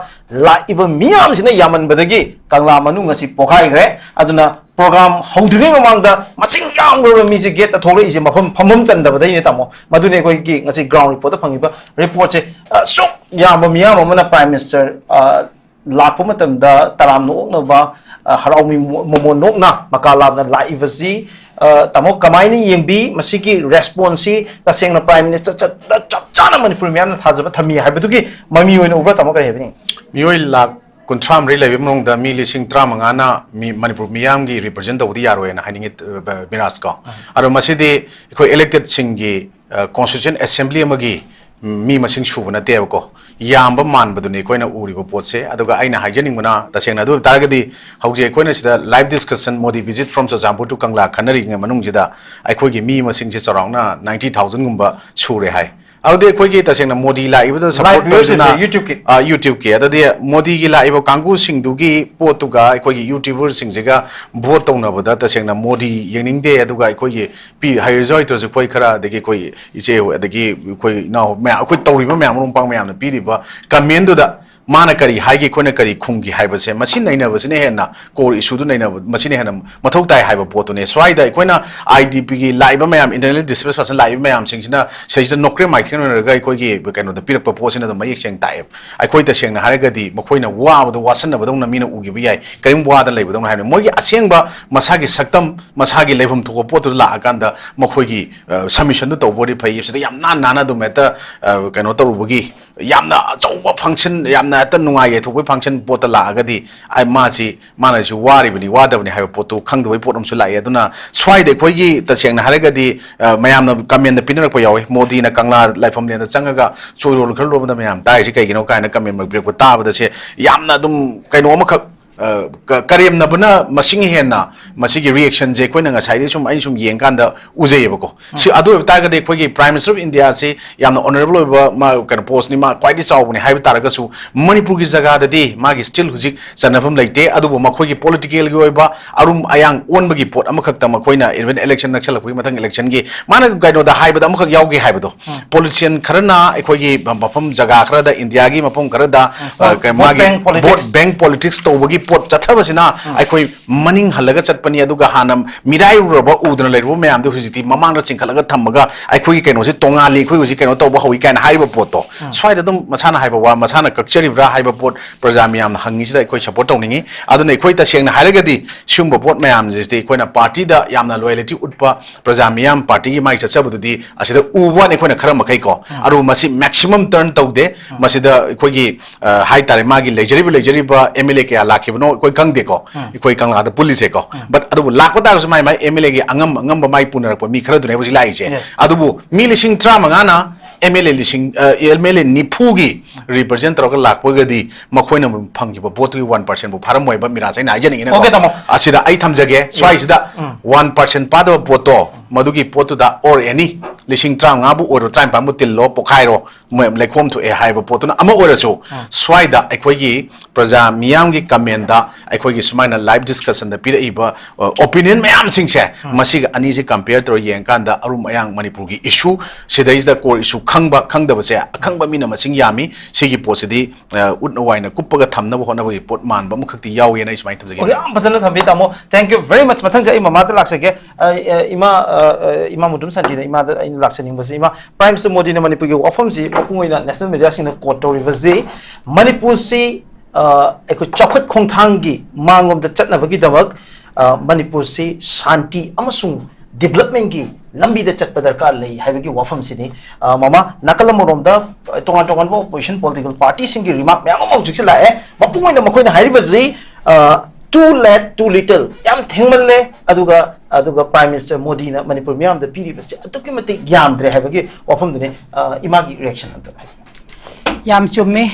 ꯂꯥꯛꯏꯕ ꯃꯤꯌꯥꯝꯁꯤꯅ ꯌꯥꯝꯃꯟꯕꯗꯒꯤ ꯀꯪꯂꯥ ꯃꯅꯨꯡ ꯑꯁꯤ ꯄꯣꯈꯥꯏꯈ꯭ꯔꯦ꯫ ꯑꯗꯨꯅ ꯄ꯭ꯔꯣꯒ꯭ꯔꯥꯝ ꯍꯧꯗ꯭ꯔꯤꯉꯩ ꯃꯃꯥꯡꯗ ꯃꯁꯤꯡ ꯌꯥꯝꯈ꯭ꯔꯕ ꯃꯤꯁꯦ ꯒꯦꯠꯇ ꯊꯣꯛꯂꯛꯏꯁꯦ ꯃꯐꯝ ꯐꯝꯐꯝ ꯆꯟꯗꯕꯗꯩꯅꯦ, ꯇꯥꯃꯣ꯫ ꯃꯗꯨꯅꯤ ꯑꯩꯈꯣꯏꯒꯤ ꯉꯁꯤ ꯒ꯭ꯔꯥꯎꯟ ꯔꯤꯄꯣꯔꯠꯇ ꯐꯪꯉꯤꯕ ꯔꯤꯄꯣꯔꯠꯁꯦ꯫ ꯑꯁꯨꯛ ꯌꯥꯝꯕ ꯃꯤꯌꯥꯝ ꯑꯃꯅ ꯄ꯭ꯔꯥꯏꯝ ꯃꯤꯅꯤꯁꯇꯔ, ꯑ, ꯂꯥꯛꯄ ꯃꯇꯝꯗ ꯇꯔꯥꯝꯅ ꯑꯣꯛꯅꯕ, ꯑ, ꯍꯔꯥꯎ ꯃꯤ ꯃꯣ-, ꯃꯃꯣꯟ ꯅꯣꯛꯅ ꯃꯀꯥ ꯂꯥꯝꯅ ꯂꯥꯛꯏꯕꯁꯤ, ꯑ, ꯇꯥꯃꯣ, ꯀꯃꯥꯏꯅ ꯌꯦꯡꯕꯤ? ꯃꯁꯤꯒꯤ ꯔꯦꯁꯄꯣꯟꯁꯁꯤ ꯇꯁꯦꯡꯅ ꯄ꯭ꯔꯥꯏꯝ ꯃꯤꯅꯤꯁꯇꯔ ꯆꯠ-, ꯆꯞ ꯆꯥꯅ ꯃꯅꯤꯄꯨꯔ ꯃꯤꯌꯥꯝꯅ ꯊꯥꯖꯕ ꯊꯝꯃꯤ ꯍꯥꯏꯕꯗꯨꯒꯤ ꯃꯃꯤ ꯑꯣꯏꯅ ꯎꯕ꯭ꯔꯥ, ꯇꯥꯃꯣ? ꯀꯔꯤ ꯍꯥꯏꯕꯤꯅꯤꯡꯉꯤ? ꯃꯤꯑꯣꯏ ꯂꯥꯈ ꯀꯨꯟꯊ꯭ꯔꯥ ꯃꯔꯤ ꯂꯩꯕ ꯃꯅꯨꯡꯗ ꯃꯤ ꯂꯤꯁꯤꯡ ꯇꯔꯥꯃꯉꯥꯅ ꯃꯤ ꯃꯅꯤꯄꯨꯔ ꯃꯤꯌꯥꯝꯒꯤ ꯔꯤꯄ꯭ꯔꯖꯦꯟ ꯇꯧꯕꯗꯤ ꯌꯥꯔꯣꯏꯅ ꯍꯥꯏꯅꯤꯡꯉꯤ, ꯑ, ꯕ-, ꯕꯤꯔꯥꯖ ꯀꯣ꯫ ꯑꯥ꯫ ꯑꯗꯣ ꯃꯁꯤꯗꯤ ꯑꯩꯈꯣꯏ ꯏꯂꯦꯛꯇꯦꯗꯁꯤꯡꯒꯤ, ꯑ, ꯀꯣꯟꯁꯇꯤꯇ꯭ꯌꯨꯁꯟ ꯑꯦꯁꯦꯝꯕ꯭ꯂꯤ ꯑꯃꯒꯤ ꯃꯤ ꯃꯁꯤꯡ ꯁꯨꯕ ꯅꯠꯇꯦꯕꯀꯣ꯫ ꯌꯥꯝꯕ ꯃꯥꯟꯕꯗꯨꯅꯤ ꯑꯩꯈꯣꯏꯅ ꯎꯔꯤꯕ ꯄꯣꯠꯁꯦ꯫ ꯑꯗꯨꯒ ꯑꯩꯅ ꯍꯥꯏꯖꯅꯤꯡꯕꯅ, ꯇꯁꯦꯡꯅ ꯑꯗꯨ ꯑꯣꯏꯕ ꯇꯥꯔꯒꯗꯤ ꯍꯧꯖꯤꯛ ꯑꯩꯈꯣꯏꯅ ꯁꯤꯗ live discussion, Modi visit from Churachandpur to Kangla ꯈꯟꯅꯔꯤꯉꯩ ꯃꯅꯨꯡꯁꯤꯗ ꯑꯩꯈꯣꯏꯒꯤ ꯃꯤ ꯃꯁꯤꯡꯁꯦ ꯆꯥꯎꯔꯥꯛꯅ ꯅꯥꯏꯟꯇꯤ ꯊꯥꯎꯖꯟꯒꯨꯝꯕ ꯁꯨꯔꯦ ꯍꯥꯏ꯫ ꯑꯗꯨꯗꯤ ꯑꯩꯈꯣꯏꯒꯤ ꯇꯁꯦꯡꯅ ꯃꯣꯗꯤ ꯂꯥꯛꯏꯕꯗ support Live viewership ꯇꯧꯗꯨꯅ, YouTube ꯀꯤ꯫ ꯑ, YouTube ꯀꯤ, ꯑꯗꯨꯗꯤ ꯃꯣꯗꯤꯒꯤ ꯂꯥꯛꯏꯕ ꯀꯥꯡꯕꯨꯁꯤꯡꯗꯨꯒꯤ ꯄꯣꯠꯇꯨꯒ ꯑꯩꯈꯣꯏꯒꯤ YouTuber ꯁꯤꯡꯁꯤꯒ vote ꯇꯧꯅꯕꯗ ꯇꯁꯦꯡꯅ ꯃꯣꯗꯤ ꯌꯦꯡꯅꯤꯡꯗꯦ, ꯑꯗꯨꯒ ꯑꯩꯈꯣꯏꯒꯤ ꯄꯤ-, ꯍꯩꯔꯁꯨ ꯍꯩꯇ꯭ꯔꯁꯨ ꯑꯩꯈꯣꯏ ꯈꯔ, ꯑꯗꯒꯤ ꯑꯩꯈꯣꯏ ꯏꯆꯦ ꯍꯣꯏ, ꯑꯗꯒꯤ ꯑꯩꯈꯣꯏ ꯏꯅꯥꯎ ꯃꯌꯥꯝ, ꯑꯩꯈꯣꯏ ꯇꯧꯔꯤꯕ ꯃꯌꯥꯝ, ꯃꯔꯨꯞ ꯃꯄꯥꯡ ꯃꯌꯥꯝꯅ ꯄꯤꯔꯤꯕ comment ꯗꯨꯗ ꯃꯥꯅ ꯀꯔꯤ ꯍꯥꯏꯒꯦ, ꯑꯩꯈꯣꯏꯅ ꯀꯔꯤ ꯈꯨꯝꯒꯦ ꯍꯥꯏꯕꯁꯦ, ꯃꯁꯤ ꯅꯩꯅꯕꯁꯤꯅ ꯍꯦꯟꯅ, core issue ꯗꯨ ꯅꯩꯅꯕ, ꯃꯁꯤꯅ ꯍꯦꯟꯅ ꯃꯊꯧ ꯇꯥꯏ ꯍꯥꯏꯕ ꯄꯣꯠꯇꯨꯅꯦ꯫ ꯁ꯭ꯋꯥꯏꯗ ꯑꯩꯈꯣꯏꯅ IDP ꯒꯤ ꯂꯥꯛꯏꯕ ꯃꯌꯥꯝ, internally displaced person ꯂꯥꯛꯏꯕ ꯃꯌꯥꯝꯁꯤꯡꯁꯤꯅ ꯁꯤꯗꯩꯁꯤꯗ ꯅꯣꯀ꯭ꯔꯦ ꯃꯥꯏꯊꯦꯟ ꯑꯣꯏꯅꯔꯒ ꯑꯩꯈꯣꯏꯒꯤ ꯀꯩꯅꯣꯗ ꯄꯤꯔꯛꯄ ꯄꯣꯠꯁꯤꯅ ꯑꯗꯨꯝ ꯃꯌꯦꯛ ꯁꯦꯡꯅ ꯇꯥꯛꯑꯦ꯫ ꯑꯩꯈꯣꯏ ꯇꯁꯦꯡꯅ ꯍꯥꯏꯔꯒꯗꯤ ꯃꯈꯣꯏꯅ ꯋꯥꯕꯗꯣ ꯋꯥꯁꯟꯅꯕꯗꯧꯅ ꯃꯤꯅ ꯎꯈꯤꯕ ꯌꯥꯏ, ꯀꯔꯤꯝ ꯋꯥꯗꯅ ꯂꯩꯕꯗꯧꯅ ꯍꯥꯏꯕꯅꯤ꯫ ꯃꯣꯏꯒꯤ ꯑꯁꯦꯡꯕ ꯃꯁꯥꯒꯤ ꯁꯛꯇꯝ, ꯃꯁꯥꯒꯤ ꯂꯩꯐꯝ ꯊꯣꯛꯄ ꯄꯣꯠꯇꯨꯗ ꯂꯥꯛꯑꯀꯥꯟꯗ ꯃꯈꯣꯏꯒꯤ, ꯑ, submission ꯗꯨ ꯇꯧꯕ ꯑꯣꯏꯔꯗꯤ ꯐꯩ꯫ ꯁꯤꯗ ꯌꯥꯝ ꯅꯥꯟ ꯅꯥꯟꯅ ꯑꯗꯨꯝ ꯍꯦꯛꯇ, ꯑ, ꯀꯩꯅꯣ ꯇꯧꯔꯨꯕꯒꯤ, ꯌꯥꯝꯅ ꯑꯆꯧꯕ function, ꯌꯥꯝꯅ ꯍꯦꯛꯇ ꯅꯨꯡꯉꯥꯏ ꯌꯥꯏꯊꯣꯛꯄꯒꯤ function ꯄꯣꯠꯇ ꯂꯥꯛꯑꯒꯗꯤ, ꯑꯩ, ꯃꯥꯁꯤ, ꯃꯥꯅꯁꯨ ꯋꯥꯔꯤꯕꯅꯤ, ꯋꯥꯗꯕꯅꯤ ꯍꯥꯏꯕ ꯄꯣꯠꯇꯨ ꯈꯪꯗꯕꯒꯤ ꯄꯣꯠ ꯑꯃꯁꯨ ꯂꯥꯛꯑꯦ꯫ ꯑꯗꯨꯅ ꯁ꯭ꯋꯥꯏꯗ ꯑꯩꯈꯣꯏꯒꯤ ꯇꯁꯦꯡꯅ ꯍꯥꯏꯔꯒꯗꯤ, ꯑ, ꯃꯌꯥꯝꯅ comment ꯗ ꯄꯤꯅꯔꯛꯄ ꯌꯥꯎꯏ, "ꯃꯣꯗꯤꯅ ꯀꯪꯂꯥ ꯂꯥꯏꯐꯝꯂꯦꯟꯗ ꯆꯪꯉꯒ ꯆꯣꯏꯔꯣꯜ ꯈꯔ ꯂꯣꯟꯕꯗ ꯃꯌꯥꯝ ꯇꯥꯔꯤꯁꯤ ꯀꯩꯒꯤꯅꯣ?" ꯀꯥꯏꯅ comment ꯄꯤꯔꯛꯄ ꯇꯥꯕꯗ ꯁꯦ ꯌꯥꯝꯅ ꯑꯗꯨꯝ ꯀꯩꯅꯣ ꯑꯃꯈꯛ, ꯑ, ꯀ-, ꯀꯔꯦꯝꯅꯕꯅ ꯃꯁꯤꯡ ꯍꯦꯟꯅ ꯃꯁꯤꯒꯤ reaction ꯁꯦ ꯑꯩꯈꯣꯏꯅ ꯉꯁꯥꯏꯗꯩ ꯁꯨꯝ, ꯑꯩꯅ ꯁꯨꯝ ꯌꯦꯡꯀꯥꯟꯗ ꯎꯖꯩꯌꯦꯕꯀꯣ꯫ ꯁꯤ ꯑꯗꯨ ꯑꯣꯏꯕ ꯇꯥꯔꯒꯗꯤ ꯑꯩꯈꯣꯏꯒꯤ Prime Minister of India ꯁꯤ ꯌꯥꯝꯅ honourable ꯑꯣꯏꯕ ꯃꯥ, ꯀꯩꯅꯣ, post ꯅꯤ, ꯃꯥ ꯈ꯭ꯋꯥꯏꯗꯒꯤ ꯆꯥꯎꯕꯅꯤ ꯍꯥꯏꯕ ꯇꯥꯔꯒꯁꯨ, ꯃꯅꯤꯄꯨꯔꯒꯤ ꯖꯒꯥꯗꯗꯤ ꯃꯥꯒꯤ still ꯍꯧꯖꯤꯛ ꯆꯟꯅꯐꯝ ꯂꯩꯇꯦ꯫ ꯑꯗꯨꯕꯨ ꯃꯈꯣꯏꯒꯤ political ꯒꯤ ꯑꯣꯏꯕ ꯑꯔꯨꯝ ꯑꯌꯥꯡ ꯑꯣꯟꯕꯒꯤ ꯄꯣꯠ ꯑꯃꯈꯛꯇ ꯃꯈꯣꯏꯅ even election ꯅꯛꯁꯜꯂꯛꯄꯒꯤ ꯃꯊꯪ election ꯒꯤ ꯃꯥꯅ ꯀꯩꯅꯣꯗ ꯍꯥꯏꯕꯗ ꯑꯃꯈꯛ ꯌꯥꯎꯒꯦ ꯍꯥꯏꯕꯗꯣ, politician ꯈꯔꯅ ꯑꯩꯈꯣꯏꯒꯤ ꯃꯐꯝ ꯖꯒꯥ ꯈꯔꯗ, ꯏꯟꯗꯤꯌꯥꯒꯤ ꯃꯐꯝ ꯈꯔꯗ, ꯑ, Vote, ꯀꯩ-, vote ꯃꯥꯒꯤ bank politics. Vote bank politics ꯇꯧꯕꯒꯤ ꯄꯣꯠ ꯆꯠꯊꯕꯁꯤꯅ ꯑꯩꯈꯣꯏ ꯃꯅꯤꯡ ꯍꯜꯂꯒ ꯆꯠꯄꯅꯤ, ꯑꯗꯨꯒ ꯍꯥꯟꯅ ꯃꯤꯔꯥꯏꯔꯨꯔꯕ, ꯎꯗꯅ ꯂꯩꯔꯨꯕ ꯃꯌꯥꯝꯗꯣ ꯍꯧꯖꯤꯛꯇꯤ ꯃꯃꯥꯡꯗ ꯆꯤꯡꯈꯠꯂꯒ ꯊꯝꯃꯒ ꯑꯩꯈꯣꯏꯒꯤ ꯀꯩꯅꯣꯁꯦ ꯇꯣꯉꯥꯜꯂꯤ, ꯑꯩꯈꯣꯏ ꯍꯧꯖꯤꯛ ꯀꯩꯅꯣ ꯇꯧꯕ ꯍꯧꯏ ꯀꯥꯏꯅ ꯍꯥꯏꯔꯤꯕ ꯄꯣꯠꯇꯣ, ꯁ꯭ꯋꯥꯏꯗ ꯑꯗꯨꯝ ꯃꯁꯥꯅ ꯍꯥꯏꯕ ꯋꯥ, ꯃꯁꯥꯅ ꯀꯛꯆꯔꯤꯕ꯭ꯔꯥ ꯍꯥꯏꯕ ꯄꯣꯠ ꯄ꯭ꯔꯖꯥ ꯃꯤꯌꯥꯝꯅ ꯍꯪꯉꯤꯁꯤꯗ ꯑꯩꯈꯣꯏ support ꯇꯧꯅꯤꯡꯉꯤ꯫ ꯑꯗꯨꯅ ꯑꯩꯈꯣꯏ ꯇꯁꯦꯡꯅ ꯍꯥꯏꯔꯒꯗꯤ ꯁꯤꯒꯨꯝꯕ ꯄꯣꯠ ꯃꯌꯥꯝꯁꯤꯗꯤ ꯑꯩꯈꯣꯏꯅ party ꯗ ꯌꯥꯝꯅ loyalty ꯎꯠꯄ ꯄ꯭ꯔꯖꯥ ꯃꯤꯌꯥꯝ party ꯒꯤ ꯃꯥꯏ ꯆꯠꯆꯕꯗꯨꯗꯤ ꯑꯁꯤꯗ ꯎꯕ ꯋꯥꯅꯤ ꯑꯩꯈꯣꯏꯅ ꯈꯔ ꯃꯈꯩꯀꯣ꯫ ꯑꯗꯨꯕꯨ ꯃꯁꯤ maximum turn ꯇꯧꯗꯦ꯫ ꯃꯁꯤꯗ ꯑꯩꯈꯣꯏꯒꯤ, ꯑ, ꯍꯥꯏꯇꯥꯔꯦ, ꯃꯥꯒꯤ ꯂꯩꯖꯔꯤꯕ, ꯂꯩꯖꯔꯤꯕ MLA ꯀꯌꯥ ꯂꯥꯛꯈꯤꯕꯅꯣ ꯑꯩꯈꯣꯏ ꯈꯪꯗꯦꯀꯣ, ꯑꯩꯈꯣꯏ ꯀꯪꯂꯥꯗ ꯄꯨꯜꯂꯤꯁꯦꯀꯣ꯫ But ꯑꯗꯨꯕꯨ ꯂꯥꯛꯄ ꯇꯥꯔꯒꯁꯨ ꯃꯥꯏ ꯃꯥꯏ MLA ꯒꯤ ꯑꯉꯝ ꯑꯉꯝꯕ ꯃꯥꯏ ꯄꯨꯅꯔꯛꯄ ꯃꯤ ꯈꯔꯗꯨꯅꯦꯕ ꯍꯧꯖꯤꯛ ꯂꯥꯛꯏꯁꯦ꯫ Yes. ꯑꯗꯨꯕꯨ ꯃꯤ ꯂꯤꯁꯤꯡ ꯇꯔꯥꯃꯉꯥꯅ ꯑꯦꯝ ꯑꯦꯜ ꯑꯦ ꯂꯤꯁꯤꯡ ꯑꯦꯝ ꯑꯦꯜ ꯑꯦ ꯅꯤꯐꯨꯒꯤ ꯔꯤꯄ꯭ꯔꯖꯦꯟ ꯇꯧꯔꯒ ꯂꯥꯛꯄꯒꯗꯤ ꯃꯈꯣꯏꯅ ꯐꯪꯈꯤꯕ ꯚꯣꯠꯇꯨꯒꯤ ꯋꯥꯟ ꯄꯥꯔꯁꯦꯟꯕꯨ ꯐꯥꯔꯝꯃꯣꯏꯕ ꯃꯤꯔꯥꯖ ꯑꯩꯅ ꯍꯥꯏꯖꯅꯤꯡꯉꯤꯅꯀꯣ꯫ Okay, ꯇꯥꯃꯣ꯫ ꯑꯁꯤꯗ ꯑꯩ ꯊꯝꯖꯒꯦ, ꯁ꯭ꯋꯥꯏꯁꯤꯗ ꯋꯥꯟ ꯄꯥꯔꯁꯦꯟ ꯄꯥꯗꯕ ꯄꯣꯠꯇꯣ, ꯃꯗꯨꯒꯤ ꯄꯣꯠꯇꯨꯗ ꯑꯣꯔ ꯑꯦꯅꯤ ꯂꯤꯁꯤꯡ ꯇꯔꯥꯃꯉꯥꯕꯨ ꯑꯣꯏꯔꯣ, ꯇꯔꯥꯅꯤꯄꯥꯟꯕꯨ ꯇꯤꯜꯂꯣ, ꯄꯣꯛꯈꯥꯏꯔꯣ, ꯃ- ꯂꯩꯈꯣꯝ ꯊꯣꯛꯑꯦ ꯍꯥꯏꯕ ꯄꯣꯠꯇꯨꯅ ꯑꯃ ꯑꯣꯏꯔꯁꯨ, ꯁ꯭ꯋꯥꯏꯗ ꯑꯩꯈꯣꯏꯒꯤ ꯄ꯭ꯔꯖꯥ ꯃꯤꯌꯥꯝꯒꯤ ꯀꯃꯦꯟꯗ ꯑꯩꯈꯣꯏꯒꯤ ꯁꯨꯃꯥꯏꯅ ꯂꯥꯏꯚ ꯗꯤꯁꯀꯁꯟꯗ ꯄꯤꯔꯛꯏꯕ ꯑꯣꯄꯤꯅꯤꯌꯟ ꯃꯌꯥꯝꯁꯤꯡꯁꯦ, ꯃꯁꯤꯒ ꯑꯅꯤꯁꯦ ꯀꯝꯄꯤꯌꯔ ꯇꯧꯔ ꯌꯦꯡꯀꯥꯟꯗ ꯑꯔꯨꯝ ꯑꯌꯥꯡ ꯃꯅꯤꯄꯨꯔꯒꯤ ꯏꯁꯨ ꯁꯤꯗꯩꯁꯤꯗ ꯀꯣꯔ ꯏꯁꯨ ꯈꯪꯕ ꯈꯪꯗꯕꯁꯦ ꯑꯈꯪꯕ ꯃꯤꯅ ꯃꯁꯤꯡ ꯌꯥꯝꯃꯤ꯫ ꯁꯤꯒꯤ ꯄꯣꯠꯁꯤꯗꯤ ꯑ, ꯎꯠꯅ ꯋꯥꯏꯅ ꯀꯨꯞꯄꯒ ꯊꯝꯅꯕ ꯍꯣꯠꯅꯕꯒꯤ ꯄꯣꯠ ꯃꯥꯟꯕ ꯑꯃꯈꯛꯇꯤ ꯌꯥꯎꯋꯦꯅ ꯑꯩ ꯁꯨꯃꯥꯏꯅ ꯊꯝꯖꯒꯦ꯫ Okay, ꯌꯥꯝ ꯐꯖꯅ ꯊꯝꯕꯤ ꯇꯥꯃꯣ, thank you very much꯫ ꯃꯊꯪꯁꯦ ꯑꯩ ꯃꯃꯥꯗ ꯂꯥꯛꯆꯒꯦ꯫ ꯑ, ꯑ, ꯏꯃꯥ, ꯑ, ꯑ, ꯏꯃꯥ ꯃꯨꯗꯨꯝ ꯁꯥꯟꯇꯤꯗ ꯏꯃꯥꯗ ꯑꯩꯅ ꯂꯥꯛꯆꯅꯤꯡꯕꯁꯦ, ꯏꯃꯥ, Prime Minister ꯃꯣꯗꯤꯅ ꯃꯅꯤꯄꯨꯔꯒꯤ ꯋꯥꯐꯝꯁꯤ ꯃꯄꯨꯡ ꯑꯣꯏꯅ ꯅꯦꯁꯅꯦꯜ ꯃꯦꯗꯤꯌꯥꯁꯤꯡꯅ ꯀꯣꯠ ꯇꯧꯔꯤꯕꯁꯤ ꯃꯅꯤꯄꯨꯔꯁꯤ, ꯑ, ꯑꯩꯈꯣꯏ ꯆꯥꯎꯈꯠ ꯈꯣꯡꯊꯥꯡꯒꯤ ꯃꯥꯡꯂꯣꯝꯗ ꯆꯠꯅꯕꯒꯤꯗꯃꯛ, ꯑ, ꯃꯅꯤꯄꯨꯔꯁꯤ ꯁꯥꯟꯇꯤ ꯑꯃꯁꯨꯡ ꯗꯤꯕꯂꯞꯃꯦꯟꯒꯤ ꯂꯝꯕꯤꯗ ꯆꯠꯄ ꯗꯔꯀꯥꯔ ꯂꯩ ꯍꯥꯏꯕꯒꯤ ꯋꯥꯐꯝꯁꯤꯅꯤ꯫ ꯑ, ꯃꯃꯥ, ꯅꯥꯀꯜ ꯑꯃꯔꯣꯝꯗ ꯇꯣꯉꯥꯟ ꯇꯣꯉꯥꯟꯕ ꯑꯣꯄꯣꯖꯤꯁꯟ ꯄꯣꯂꯤꯇꯤꯀꯦꯜ ꯄꯥꯔꯇꯤꯁꯤꯡꯒꯤ ꯔꯤꯃꯥꯔꯛ ꯃꯌꯥꯝ ꯑꯃ ꯍꯧꯖꯤꯛꯁꯦ ꯂꯥꯛꯑꯦ꯫ ꯃꯄꯨꯡ ꯑꯣꯏꯅ ꯃꯈꯣꯏꯅ ꯍꯥꯏꯔꯤꯕꯁꯤ, ꯑ, too late, too little, ꯌꯥꯝ ꯊꯦꯡꯃꯜꯂꯦ, ꯑꯗꯨꯒ, ꯑꯗꯨꯒ Prime Minister ꯃꯣꯗꯤꯅ ꯃꯅꯤꯄꯨꯔ ꯃꯤꯌꯥꯝꯗ ꯄꯤꯔꯤꯕꯁꯤ ꯑꯗꯨꯛꯀꯤ ꯃꯇꯤꯛ ꯌꯥꯝꯗ꯭ꯔꯦ ꯍꯥꯏꯕꯒꯤ ꯋꯥꯐꯝꯗꯨꯅꯤ꯫ ꯑ, ꯏꯃꯥꯒꯤ ꯔꯤꯌꯦꯛꯁꯟ ꯑꯝꯇ ꯍꯥꯏꯕꯤꯌꯨ꯫ ꯌꯥꯝ ꯆꯨꯝꯃꯤ꯫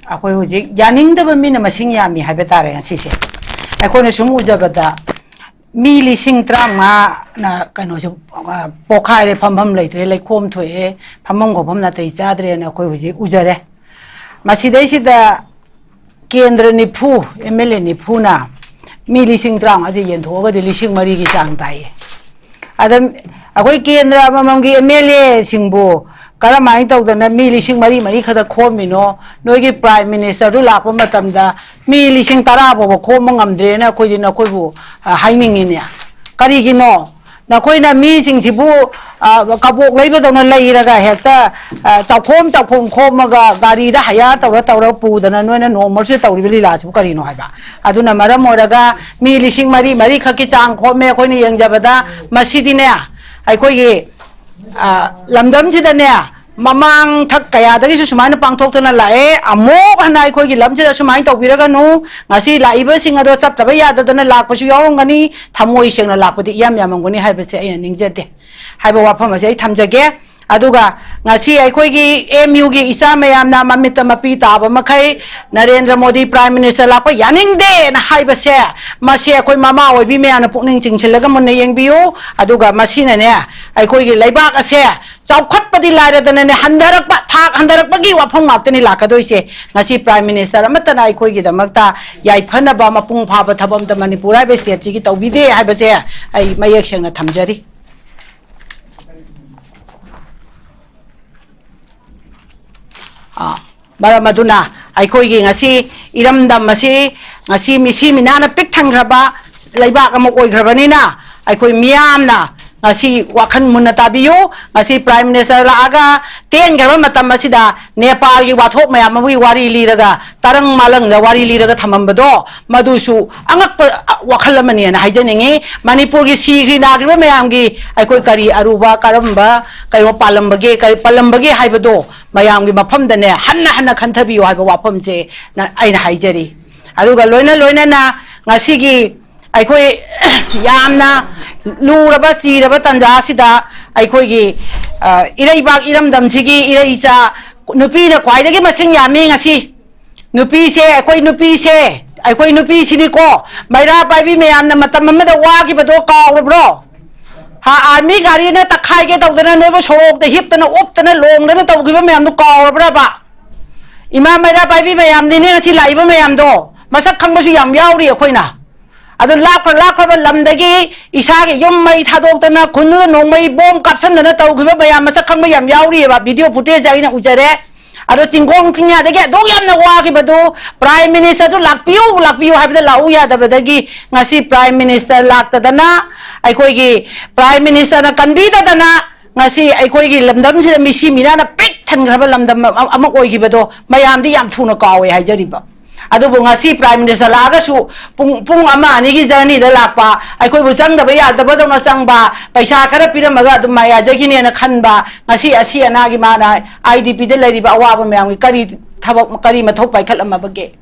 ꯑꯩꯈꯣꯏ ꯍꯧꯖꯤꯛ ꯌꯥꯅꯤꯡꯗꯕ ꯃꯤꯅ ꯃꯁꯤꯡ ꯌꯥꯝꯃꯤ ꯍꯥꯏꯕ ꯇꯥꯔꯦ ꯉꯁꯤꯁꯦ꯫ ꯑꯩꯈꯣꯏꯅ ꯁꯨꯝ ꯎꯖꯕꯗ ꯃꯤ ꯂꯤꯁꯤꯡ ꯇꯔꯥꯃꯉꯥꯅ ꯀꯩꯅꯣꯁꯦ, ꯑ, ꯄꯣꯛꯈꯥꯏꯔꯦ, ꯐꯝꯐꯝ ꯂꯩꯇ꯭ꯔꯦ, ꯂꯩꯈꯣꯝ ꯊꯣꯛꯑꯦ, ꯐꯝꯐꯝ ꯈꯣꯠꯐꯝ ꯅꯥꯇꯩ ꯆꯥꯗ꯭ꯔꯦꯅ ꯑꯩꯈꯣꯏ ꯍꯧꯖꯤꯛ ꯎꯖꯔꯦ꯫ ꯃꯁꯤꯗꯩꯁꯤꯗ ꯀꯦꯟꯗ꯭ꯔ ꯅꯤꯐꯨ, ꯑꯦꯝ ꯑꯦꯜ ꯑꯦ ꯅꯤꯐꯨꯅ ꯃꯤ ꯂꯤꯁꯤꯡ ꯇꯔꯥꯃꯉꯥꯁꯦ ꯌꯦꯟꯊꯣꯛꯑꯒꯗꯤ ꯂꯤꯁꯤꯡ ꯃꯔꯤꯒꯤ ꯆꯥꯡ ꯇꯥꯏꯌꯦ꯫ ꯑꯗ ꯑꯩꯈꯣꯏ ꯀꯦꯟꯗ꯭ꯔ ꯑꯃꯃꯝꯒꯤ ꯑꯦꯝ ꯑꯦꯜ ꯑꯦꯁꯤꯡꯕꯨ ꯀꯔꯝꯍꯥꯏꯅ ꯇꯧꯗꯅ ꯃꯤ ꯂꯤꯁꯤꯡ ꯃꯔꯤ ꯃꯔꯤ ꯈꯛꯇ ꯈꯣꯝꯃꯤꯅꯣ? ꯅꯣꯏꯒꯤ Prime Minister ꯗꯨ ꯂꯥꯛꯄ ꯃꯇꯝꯗ ꯃꯤ ꯂꯤꯁꯤꯡ ꯇꯔꯥ ꯐꯥꯎꯕ ꯈꯣꯝꯕ ꯉꯝꯗ꯭ꯔꯦꯅ ꯑꯩꯈꯣꯏꯗꯤ ꯅꯈꯣꯏꯕꯨ, ꯑ, ꯍꯥꯏꯅꯤꯡꯉꯤꯅꯦ꯫ ꯀꯔꯤꯒꯤꯅꯣ? ꯅꯈꯣꯏꯅ ꯃꯤꯁꯤꯡꯁꯤꯕꯨ, ꯑ, ꯀꯕꯣꯛ ꯂꯩꯕꯗꯧꯅ ꯂꯩꯔꯒ ꯍꯦꯛꯇ, ꯑ, ꯆꯥꯛꯈꯣꯝ ꯆꯥꯛꯈꯣꯝ ꯈꯣꯝꯃꯒ ꯒꯥꯔꯤꯗ hire ꯇꯧꯔ ꯇꯧꯔ ꯄꯨꯗꯅ ꯅꯣꯏꯅ ꯅꯣꯡꯃꯁꯤꯗ ꯇꯧꯔꯤꯕ ꯂꯤꯂꯥꯁꯤꯕꯨ ꯀꯔꯤꯅꯣ ꯍꯥꯏꯕ? ꯑꯗꯨꯅ ꯃꯔꯝ ꯑꯣꯏꯔꯒ ꯃꯤ ꯂꯤꯁꯤꯡ ꯃꯔꯤ ꯃꯔꯤ ꯈꯛꯀꯤ ꯆꯥꯡ ꯈꯣꯝꯃꯦ ꯑꯩꯈꯣꯏꯅ ꯌꯦꯡꯖꯕꯗ꯫ ꯃꯁꯤꯗꯤꯅꯦ, ꯑꯩꯈꯣꯏꯒꯤ, ꯑ, ꯂꯝꯗꯝꯁꯤꯗꯅꯦ, ꯃꯃꯥꯡ ꯊꯛ ꯀꯌꯥꯗꯒꯤꯁꯨ ꯁꯨꯃꯥꯏꯅ ꯄꯥꯡꯊꯣꯛꯇꯨꯅ ꯂꯥꯛꯑꯦ꯫ ꯑꯃꯨꯛ ꯍꯟꯅ ꯑꯩꯈꯣꯏꯒꯤ ꯂꯝꯁꯤꯗ ꯁꯨꯃꯥꯏꯅ ꯇꯧꯕꯤꯔꯒꯅꯨ꯫ ꯉꯁꯤ ꯂꯥꯛꯏꯕꯁꯤꯡ ꯑꯗꯣ ꯆꯠꯇꯕ ꯌꯥꯗꯗꯅ ꯂꯥꯛꯄꯁꯨ ꯌꯥꯎꯔꯝꯒꯅꯤ, ꯊꯃꯣꯏ ꯁꯦꯡꯅ ꯂꯥꯛꯄꯗꯤ ꯏꯌꯥꯝ ꯌꯥꯝꯃꯝꯒꯅꯤ ꯍꯥꯏꯕꯁꯦ ꯑꯩꯅ ꯅꯤꯡꯖꯗꯦ ꯍꯥꯏꯕ ꯋꯥꯐꯝ ꯑꯁꯦ ꯑꯩ ꯊꯝꯖꯒꯦ꯫ ꯑꯗꯨꯒ ꯉꯁꯤ ꯑꯩꯈꯣꯏꯒꯤ ꯑꯦꯝ ꯌꯨꯒꯤ ꯏꯆꯥ ꯃꯌꯥꯝꯅ ꯃꯃꯤꯠꯇ ꯃꯄꯤ ꯇꯥꯕ ꯃꯈꯩ ꯅꯔꯦꯟꯗ꯭ꯔ ꯃꯣꯗꯤ Prime Minister ꯂꯥꯛꯄ ꯌꯥꯅꯤꯡꯗꯦꯅ ꯍꯥꯏꯕꯁꯦ, ꯃꯁꯤ ꯑꯩꯈꯣꯏ ꯃꯃꯥ ꯑꯣꯏꯕꯤ ꯃꯌꯥꯝꯅ ꯄꯨꯛꯅꯤꯡ ꯆꯤꯡꯁꯤꯜꯂꯒ ꯃꯨꯟꯅ ꯌꯦꯡꯕꯤꯌꯨ꯫ ꯑꯗꯨꯒ ꯃꯁꯤꯅꯅꯦ, ꯑꯩꯈꯣꯏꯒꯤ ꯂꯩꯕꯥꯛ ꯑꯁꯦ ꯆꯥꯎꯈꯠꯄꯗꯤ ꯂꯥꯏꯔꯗꯅꯅꯦ, ꯍꯟꯊꯔꯛꯄ, ꯊꯥꯛ ꯍꯟꯊꯔꯛꯄꯒꯤ ꯋꯥꯐꯝ ꯉꯥꯛꯇꯅꯤ ꯂꯥꯛꯀꯗꯣꯏꯁꯦ꯫ ꯉꯁꯤ Prime Minister ꯑꯃꯠꯇꯅ ꯑꯩꯈꯣꯏꯒꯤꯗꯃꯛꯇ ꯌꯥꯏꯐꯅꯕ ꯃꯄꯨꯡ ꯐꯥꯕ ꯊꯕꯛ ꯑꯃꯠꯇ ꯃꯅꯤꯄꯨꯔ ꯍꯥꯏꯕ state ꯁꯤꯒꯤ ꯇꯧꯕꯤꯗꯦ ꯍꯥꯏꯕꯁꯦ ꯑꯩ ꯃꯌꯦꯛ ꯁꯦꯡꯅ ꯊꯝꯖꯔꯤ꯫ ꯑꯥ, ꯃꯔꯝ ꯑꯗꯨꯅ ꯑꯩꯈꯣꯏꯒꯤ ꯉꯁꯤ ꯏꯔꯝꯗꯝ ꯑꯁꯤ ꯉꯁꯤ ꯃꯤꯁꯤ ꯃꯤꯅꯥꯅ ꯄꯤꯛ ꯊꯟꯈ꯭ꯔꯕ ꯂꯩꯕꯥꯛ ꯑꯃ ꯑꯣꯏꯈ꯭ꯔꯕꯅꯤꯅ, ꯑꯩꯈꯣꯏ ꯃꯤꯌꯥꯝꯅ ꯉꯁꯤ ꯋꯥꯈꯜ ꯃꯨꯟꯅ ꯇꯥꯕꯤꯌꯨ꯫ ꯉꯁꯤ Prime Minister ꯂꯥꯛꯑꯒ ꯇꯦꯟꯈ꯭ꯔꯕ ꯃꯇꯝ ꯑꯁꯤꯗ ꯅꯦꯄꯥꯜꯒꯤ ꯋꯥꯊꯣꯛ ꯃꯌꯥꯝ ꯑꯃꯒꯤ ꯋꯥꯔꯤ ꯂꯤꯔꯒ, ꯇꯔꯪ ꯃꯥꯂꯪꯗ ꯋꯥꯔꯤ ꯂꯤꯔꯒ ꯊꯝꯃꯝꯕꯗꯣ, ꯃꯗꯨꯁꯨ ꯑꯉꯛꯄ ꯋꯥꯈꯜ ꯑꯃꯅꯦꯅ ꯍꯥꯏꯖꯅꯤꯡꯉꯤ꯫ ꯃꯅꯤꯄꯨꯔꯒꯤ ꯁꯤꯈ꯭ꯔꯤ ꯅꯥꯈ꯭ꯔꯤꯕ ꯃꯌꯥꯝꯒꯤ ꯑꯩꯈꯣꯏ ꯀꯔꯤ ꯑꯔꯨꯕ, ꯀꯔꯝꯕ ꯀꯩꯅꯣ ꯄꯥꯜꯂꯝꯕꯒꯦ, ꯀꯔꯤ ꯄꯜꯂꯝꯕꯒꯦ ꯍꯥꯏꯕꯗꯣ ꯃꯌꯥꯝꯒꯤ ꯃꯐꯝꯗꯅꯦ ꯍꯟꯅ ꯍꯟꯅ ꯈꯟꯊꯕꯤꯌꯨ ꯍꯥꯏꯕ ꯋꯥꯐꯝꯁꯦ ꯅ-, ꯑꯩꯅ ꯍꯥꯏꯖꯔꯤ꯫ ꯑꯗꯨꯒ ꯂꯣꯏꯅ ꯂꯣꯏꯅꯅ ꯉꯁꯤꯒꯤ ꯑꯩꯈꯣꯏ ꯌꯥꯝꯅ ꯂꯨꯔꯕ ꯆꯤꯔꯕ ꯇꯥꯟꯖꯥ ꯑꯁꯤꯗ ꯑꯩꯈꯣꯏꯒꯤ, ꯑ, ꯏꯔꯩꯕꯥꯛ ꯏꯔꯝꯗꯝꯁꯤꯒꯤ ꯏꯔꯩꯆꯥ ꯅꯨꯄꯤꯅ ꯈ꯭ꯋꯥꯏꯗꯒꯤ ꯃꯁꯤꯡ ꯌꯥꯝꯃꯤ ꯉꯁꯤ꯫ ꯅꯨꯄꯤꯁꯦ, ꯑꯩꯈꯣꯏ ꯅꯨꯄꯤꯁꯦ, ꯑꯩꯈꯣꯏ ꯅꯨꯄꯤꯁꯤꯅꯤꯀꯣ, ꯃꯩꯔꯥ ꯄꯥꯏꯕꯤ ꯃꯌꯥꯝꯅ ꯃꯇꯝ ꯑꯃꯗ ꯋꯥꯈꯤꯕꯗꯣ ꯀꯥꯎꯔꯕ꯭ꯔꯣ? ꯍꯥ, army ꯒꯥꯔꯤꯅ ꯇꯛꯈꯥꯏꯒꯦ ꯇꯧꯗꯅ ꯅꯣꯏꯕꯨ ꯁꯣꯔꯣꯛꯇ ꯍꯤꯞꯇꯅ, ꯎꯞꯇꯅ, ꯂꯣꯡꯗꯅ ꯇꯧꯈꯤꯕ ꯃꯌꯥꯝꯗꯣ ꯀꯥꯎꯔꯕ꯭ꯔꯕ? ꯏꯃꯥ ꯃꯩꯔꯥ ꯄꯥꯏꯕꯤ ꯃꯌꯥꯝꯅꯤꯅꯦ ꯉꯁꯤ ꯂꯥꯛꯏꯕ ꯃꯌꯥꯝꯗꯣ, ꯃꯁꯛ ꯈꯪꯕꯁꯨ ꯌꯥꯝ ꯌꯥꯎꯔꯤ ꯑꯩꯈꯣꯏꯅ꯫ ꯑꯗꯨ ꯂꯥꯞꯈ꯭ꯔ ꯂꯥꯞꯈ꯭ꯔꯕ ꯂꯝꯗꯒꯤ ꯏꯁꯥꯒꯤ ꯌꯨꯝ ꯃꯩ ꯊꯥꯗꯣꯛꯇꯅ, ꯈꯨꯟꯗꯨꯗ ꯅꯣꯡꯃꯩ ꯕꯣꯝ ꯀꯥꯞꯁꯟꯗꯅ ꯇꯧꯈꯤꯕ ꯃꯌꯥꯝ ꯃꯁꯛ ꯈꯪꯕ ꯌꯥꯝ ꯌꯥꯎꯔꯤꯑꯕ, video footage ꯑꯩꯅ ꯎꯖꯔꯦ꯫ ꯑꯗꯣ ꯆꯤꯡꯈꯣꯡ ꯆꯤꯡꯌꯥꯗꯒꯤ ꯑꯗꯨꯛ ꯌꯥꯝꯅ ꯋꯥꯈꯤꯕꯗꯨ Prime Minister ꯗꯨ ꯂꯥꯛꯄꯤꯌꯨ, ꯂꯥꯛꯄꯤꯌꯨ ꯍꯥꯏꯕꯗ ꯂꯥꯛꯎ ꯌꯥꯗꯕꯗꯒꯤ ꯉꯁꯤ Prime Minister ꯂꯥꯛꯇꯗꯅ, ꯑꯩꯈꯣꯏꯒꯤ Prime Minister ꯅ ꯀꯟꯕꯤꯗꯗꯅ ꯉꯁꯤ ꯑꯩꯈꯣꯏꯒꯤ ꯂꯝꯗꯝꯁꯤꯗ ꯃꯤꯁꯤ ꯃꯤꯅꯥꯅ ꯄꯤꯛ ꯊꯟꯈ꯭ꯔꯕ ꯂꯝꯗꯝ ꯑꯃ, ꯑꯃ ꯑꯣꯏꯈꯤꯕꯗꯣ ꯃꯌꯥꯝꯗꯤ ꯌꯥꯝ ꯊꯨꯅ ꯀꯥꯎꯋꯦ ꯍꯥꯏꯖꯔꯤꯕ꯫ ꯑꯗꯨꯕꯨ ꯉꯁꯤ Prime Minister ꯂꯥꯛꯑꯒꯁꯨ ꯄꯨꯡ, ꯄꯨꯡ ꯑꯃ ꯑꯅꯤꯒꯤ journey ꯗ ꯂꯥꯛꯄ, ꯑꯩꯈꯣꯏꯕꯨ ꯆꯪꯗꯕ ꯌꯥꯗꯕꯗꯧꯅ ꯆꯪꯕ, ꯄꯩꯁꯥ ꯈꯔ ꯄꯤꯔꯝꯃꯒ ꯑꯗꯨꯝ ꯃꯥꯏ ꯌꯥꯖꯈꯤꯅꯦꯅ ꯈꯟꯕ, ꯉꯁꯤ ꯑꯁꯤ ꯑꯅꯥꯒꯤ ꯃꯥꯅ I D P ꯗ ꯂꯩꯔꯤꯕ ꯑꯋꯥꯕ ꯃꯌꯥꯝꯒꯤ ꯀꯔꯤ ꯊꯕꯛ, ꯀꯔꯤ ꯃꯊꯧ ꯄꯥꯏꯈꯠꯂꯝꯃꯕꯒꯦ?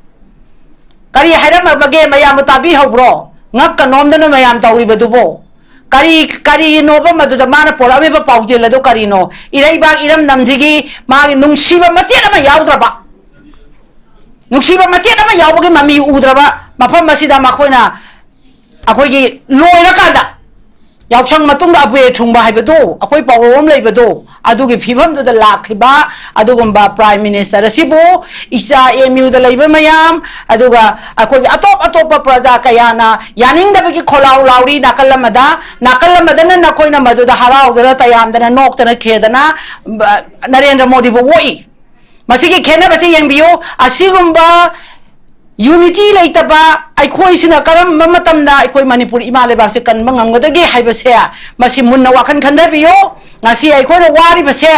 ꯀꯔꯤ ꯍꯥꯏꯔꯝꯃꯕꯒꯦ? ꯃꯌꯥꯝꯕꯨ ꯇꯥꯕꯤꯍꯧꯕ꯭ꯔꯣ? ꯉꯛꯀ ꯅꯣꯝꯗꯅ ꯃꯌꯥꯝ ꯇꯧꯔꯤꯕꯗꯨꯕꯨ꯫ ꯀꯔꯤ, ꯀꯔꯤꯅꯣꯕ ꯃꯗꯨꯗ ꯃꯥꯅ ꯄꯣꯔꯛꯂꯝꯃꯤꯕ ꯄꯥꯎꯖꯦꯜ ꯑꯗꯨ ꯀꯔꯤꯅꯣ? ꯏꯔꯩꯕꯥꯛ ꯏꯔꯝꯗꯝꯁꯤꯒꯤ ꯃꯥꯒꯤ ꯅꯨꯡꯁꯤꯕ ꯃꯆꯦꯠ ꯑꯃ ꯌꯥꯎꯗ꯭ꯔꯕ, ꯅꯨꯡꯁꯤꯕ ꯃꯆꯦꯠ ꯑꯃ ꯌꯥꯎꯕꯒꯤ ꯃꯃꯤ ꯎꯗ꯭ꯔꯕ ꯃꯐꯝ ꯑꯁꯤꯗ ꯃꯈꯣꯏꯅ ꯑꯩꯈꯣꯏꯒꯤ ꯂꯣꯏꯔꯀꯥꯟꯗ, ꯌꯥꯎꯁꯪ ꯃꯇꯨꯡꯗ ꯑꯕꯦꯔ ꯊꯨꯡꯕ ꯍꯥꯏꯕꯗꯨ, ꯑꯩꯈꯣꯏ ꯄꯥꯎꯔꯧ ꯑꯃ ꯂꯩꯕꯗꯣ, ꯑꯗꯨꯒꯤ ꯐꯤꯕꯝꯗꯨꯗ ꯂꯥꯛꯈꯤꯕ ꯑꯗꯨꯒꯨꯝꯕ Prime Minister ꯑꯁꯤꯕꯨ ꯏꯆꯥ M U ꯗ ꯂꯩꯕ ꯃꯌꯥꯝ, ꯑꯗꯨꯒ ꯑꯩꯈꯣꯏꯒꯤ ꯑꯇꯣꯞ ꯑꯇꯣꯞꯄ ꯄ꯭ꯔꯖꯥ ꯀꯌꯥꯅ ꯌꯥꯅꯤꯡꯗꯕꯒꯤ ꯈꯣꯜꯂꯥꯎ ꯂꯥꯎꯔꯤ ꯅꯥꯀꯜ ꯑꯃꯗ, ꯅꯥꯀꯜ ꯑꯃꯗꯅ ꯅꯈꯣꯏꯅ ꯃꯗꯨꯗ ꯍꯔꯥꯎꯗꯅ, ꯇꯌꯥꯝꯗꯅ, ꯅꯣꯛꯇꯅ, ꯈꯦꯗꯅ, ꯕ-, ꯅꯔꯦꯟꯗ꯭ꯔ ꯃꯣꯗꯤꯕꯨ ꯑꯣꯛꯏ꯫ ꯃꯁꯤꯒꯤ ꯈꯦꯠꯅꯕꯁꯤ ꯌꯦꯡꯕꯤꯌꯨ꯫ ꯑꯁꯤꯒꯨꯝꯕ unity ꯂꯩꯇꯕ ꯑꯩꯈꯣꯏꯁꯤꯅ ꯀꯔꯝꯕ ꯃꯇꯝꯗ ꯑꯩꯈꯣꯏ ꯃꯅꯤꯄꯨꯔ ꯏꯃꯥ ꯂꯩꯕꯥꯛꯁꯦ ꯀꯟꯕ ꯉꯝꯒꯗꯒꯦ ꯍꯥꯏꯕꯁꯦ, ꯃꯁꯤ ꯃꯨꯟꯅ ꯋꯥꯈꯜ ꯈꯟꯊꯕꯤꯌꯨ꯫ ꯉꯁꯤ ꯑꯩꯈꯣꯏꯅ ꯋꯥꯔꯤꯕꯁꯦ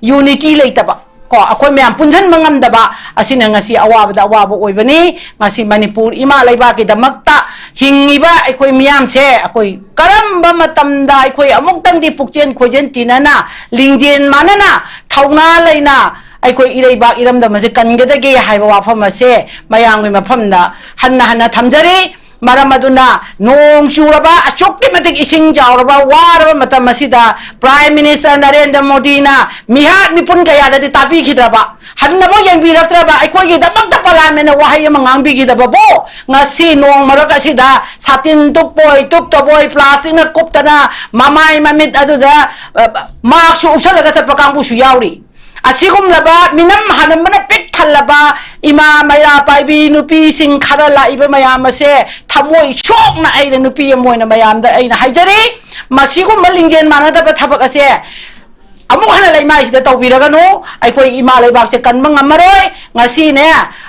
unity ꯂꯩꯇꯕ, ꯀꯣ, ꯑꯩꯈꯣꯏ ꯃꯌꯥꯝ ꯄꯨꯟꯁꯤꯟꯕ ꯉꯝꯗꯕ ꯑꯁꯤꯅ ꯉꯁꯤ ꯑꯋꯥꯕꯗ ꯑꯋꯥꯕ ꯑꯣꯏꯕꯅꯤ꯫ ꯉꯁꯤ ꯃꯅꯤꯄꯨꯔ ꯏꯃꯥ ꯂꯩꯕꯥꯛꯀꯤꯗꯃꯛꯇ ꯍꯤꯡꯉꯤꯕ ꯑꯩꯈꯣꯏ ꯃꯤꯌꯥꯝꯁꯦ, ꯑꯩꯈꯣꯏ ꯀꯔꯝꯕ ꯃꯇꯝꯗ ꯑꯩꯈꯣꯏ ꯑꯃꯨꯛꯇꯪꯗꯤ ꯄꯨꯛꯆꯦꯟ ꯈꯣꯏꯖꯦꯟ ꯇꯤꯟꯅꯅ, ꯂꯤꯡꯖꯦꯜ ꯃꯥꯟꯅꯅ, ꯊꯧꯅꯥ ꯂꯩꯅ ꯑꯩꯈꯣꯏ ꯏꯔꯩꯕꯥꯛ ꯏꯔꯝꯗꯝ ꯑꯁꯦ ꯀꯟꯒꯗꯒꯦ ꯍꯥꯏꯕ ꯋꯥꯐꯝ ꯑꯁꯦ ꯃꯌꯥꯝꯒꯤ ꯃꯐꯝꯗ ꯍꯟꯅ ꯍꯟꯅ ꯊꯝꯖꯔꯤ꯫ ꯃꯔꯝ ꯑꯗꯨꯅ ꯅꯣꯡ ꯆꯨꯔꯕ, ꯑꯁꯨꯛꯀꯤ ꯃꯇꯤꯛ ꯏꯁꯤꯡ ꯆꯥꯎꯔꯕ, ꯋꯥꯔꯕ ꯃꯇꯝ ꯑꯁꯤꯗ Prime Minister ꯅꯔꯦꯟꯗ꯭ꯔ ꯃꯣꯗꯤꯅ ꯃꯤꯍꯥꯠ ꯃꯤꯄꯨꯟ ꯀꯌꯥꯗꯗꯤ ꯇꯥꯕꯤꯈꯤꯗ꯭ꯔꯕ, ꯍꯟꯅꯕꯨ ꯌꯦꯡꯕꯤꯔꯛꯇ꯭ꯔꯕ, ꯑꯩꯈꯣꯏꯒꯤꯗꯃꯛꯇ ꯄꯔꯥꯃꯦꯟꯅ ꯋꯥꯍꯩ ꯑꯃ ꯉꯥꯡꯕꯤꯈꯤꯗꯕꯕꯨ ꯉꯁꯤ ꯅꯣꯡ ꯃꯔꯛ ꯑꯁꯤꯗ ꯁꯥꯇꯤꯟ ꯇꯨꯞꯄꯣꯏ ꯇꯨꯞꯇꯕꯣꯏ, ꯄ꯭ꯂꯥꯁꯇꯤꯛꯅ ꯀꯨꯞꯇꯅ ꯃꯃꯥꯏ ꯃꯃꯤꯠ ꯑꯗꯨꯗ, ꯑ, ꯃꯥꯛꯁꯁꯨ ꯎꯞꯁꯜꯂꯒ ꯆꯠꯄ ꯀꯥꯡꯕꯨꯁꯨ ꯌꯥꯎꯔꯤ꯫ ꯑꯁꯤꯒꯨꯝꯂꯕ ꯃꯤꯅꯝ ꯍꯥꯅꯝꯕꯅ ꯄꯤꯛ ꯊꯜꯂꯕ ꯏꯃꯥ ꯃꯩꯔꯥ ꯄꯥꯏꯕꯤ ꯅꯨꯄꯤꯁꯤꯡ ꯈꯔ ꯂꯥꯛꯏꯕ ꯃꯌꯥꯝ ꯑꯁꯦ ꯊꯃꯣꯏ ꯁꯣꯛꯅ ꯑꯩꯅ ꯅꯨꯄꯤ ꯑꯃ ꯑꯣꯏꯅ ꯃꯌꯥꯝꯗ ꯑꯩꯅ ꯍꯥꯏꯖꯔꯤ, ꯃꯁꯤꯒꯨꯝꯕ ꯂꯤꯡꯖꯦꯜ ꯃꯥꯟꯅꯗꯕ ꯊꯕꯛ ꯑꯁꯦ ꯑꯃꯨꯛ ꯍꯟꯅ ꯂꯩꯃꯥꯏꯁꯤꯗ ꯇꯧꯕꯤꯔꯒꯅꯨ꯫ ꯑꯩꯈꯣꯏ ꯏꯃꯥ ꯂꯩꯕꯥꯛꯁꯦ ꯀꯟꯕ ꯉꯝꯃꯔꯣꯏ꯫ ꯉꯁꯤꯅꯦ,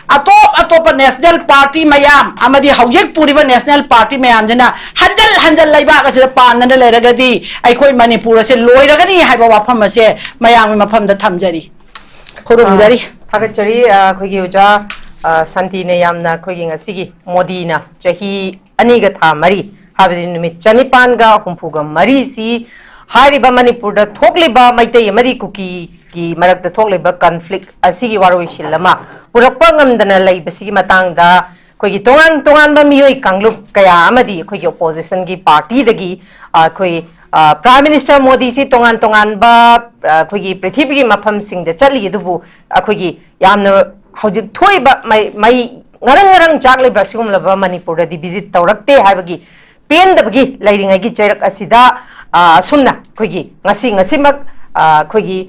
ꯑꯇꯣꯞ ꯑꯇꯣꯞꯄ national party ꯃꯌꯥꯝ ꯑꯃꯗꯤ ꯍꯧꯖꯤꯛ ꯄꯨꯔꯤꯕ national party ꯃꯌꯥꯝꯁꯤꯅ ꯍꯟꯖꯜ ꯍꯟꯖꯜ ꯂꯩꯕꯥꯛ ꯑꯁꯤꯗ ꯄꯥꯟꯗꯅ ꯂꯩꯔꯒꯗꯤ ꯑꯩꯈꯣꯏ ꯃꯅꯤꯄꯨꯔ ꯑꯁꯦ ꯂꯣꯏꯔꯒꯅꯤ ꯍꯥꯏꯕ ꯋꯥꯐꯝ ꯑꯁꯦ ꯃꯌꯥꯝꯒꯤ ꯃꯐꯝꯗ ꯊꯝꯖꯔꯤ, ꯈꯨꯔꯨꯝꯖꯔꯤ꯫ ꯑ, ꯊꯥꯒꯠꯆꯔꯤ꯫ ꯑ, ꯑꯩꯈꯣꯏꯒꯤ ꯑꯣꯖꯥ, ꯑ, ꯁꯥꯟꯇꯤꯅ ꯌꯥꯝꯅ ꯑꯩꯈꯣꯏꯒꯤ ꯉꯁꯤꯒꯤ ꯃꯣꯗꯤꯅ ꯆꯍꯤ ꯑꯅꯤꯒ ꯊꯥ ꯃꯔꯤ, ꯍꯥꯏꯕꯗꯤ ꯅꯨꯃꯤꯠ ꯆꯅꯤꯄꯥꯟꯒ ꯍꯨꯝꯐꯨꯒ ꯃꯔꯤꯁꯤ ꯍꯥꯏꯔꯤꯕ ꯃꯅꯤꯄꯨꯔꯗ ꯊꯣꯛꯂꯤꯕ ꯃꯩꯇꯩ ꯑꯃꯗꯤ ꯀꯨꯀꯤꯒꯤ ꯃꯔꯛꯇ ꯊꯣꯛꯂꯤꯕ conflict ꯑꯁꯤꯒꯤ ꯋꯥꯔꯣꯏꯁꯤꯟ ꯑꯃ ꯄꯨꯔꯛꯄ ꯉꯝꯗꯅ ꯂꯩꯕꯁꯤꯒꯤ ꯃꯇꯥꯡꯗ ꯑꯩꯈꯣꯏꯒꯤ ꯇꯣꯉꯥꯟ ꯇꯣꯉꯥꯟꯕ ꯃꯤꯑꯣꯏ ꯀꯥꯡꯂꯨꯞ ꯀꯌꯥ ꯑꯃꯗꯤ ꯑꯩꯈꯣꯏꯒꯤ opposition ꯒꯤ party ꯗꯒꯤ, ꯑ, ꯑꯩꯈꯣꯏ, ꯑ, Prime Minister ꯃꯣꯗꯤꯁꯤ ꯇꯣꯉꯥꯟ ꯇꯣꯉꯥꯟꯕ, ꯑ, ꯑꯩꯈꯣꯏꯒꯤ ꯄ꯭ꯔꯤꯊꯤꯕꯤꯒꯤ ꯃꯐꯝꯁꯤꯡꯗ ꯆꯠꯂꯤ, ꯑꯗꯨꯕꯨ ꯑꯩꯈꯣꯏꯒꯤ ꯌꯥꯝꯅ ꯍꯧꯖꯤꯛ ꯊꯣꯛꯏꯕ ꯃꯩ, ꯃꯩ ꯉꯔꯪ ꯉꯔꯪ ꯆꯥꯛꯂꯤꯕ ꯑꯁꯤꯒꯨꯝꯂꯕ ꯃꯅꯤꯄꯨꯔꯗꯗꯤ visit ꯇꯧꯔꯛꯇꯦ ꯍꯥꯏꯕꯒꯤ ꯄꯦꯟꯗꯕꯒꯤ ꯂꯩꯔꯤꯉꯩꯒꯤ ꯆꯩꯔꯛ ꯑꯁꯤꯗ, ꯑ, ꯑꯁꯨꯝꯅ ꯑꯩꯈꯣꯏꯒꯤ ꯉꯁꯤ, ꯉꯁꯤꯃꯛ, ꯑ, ꯑꯩꯈꯣꯏꯒꯤ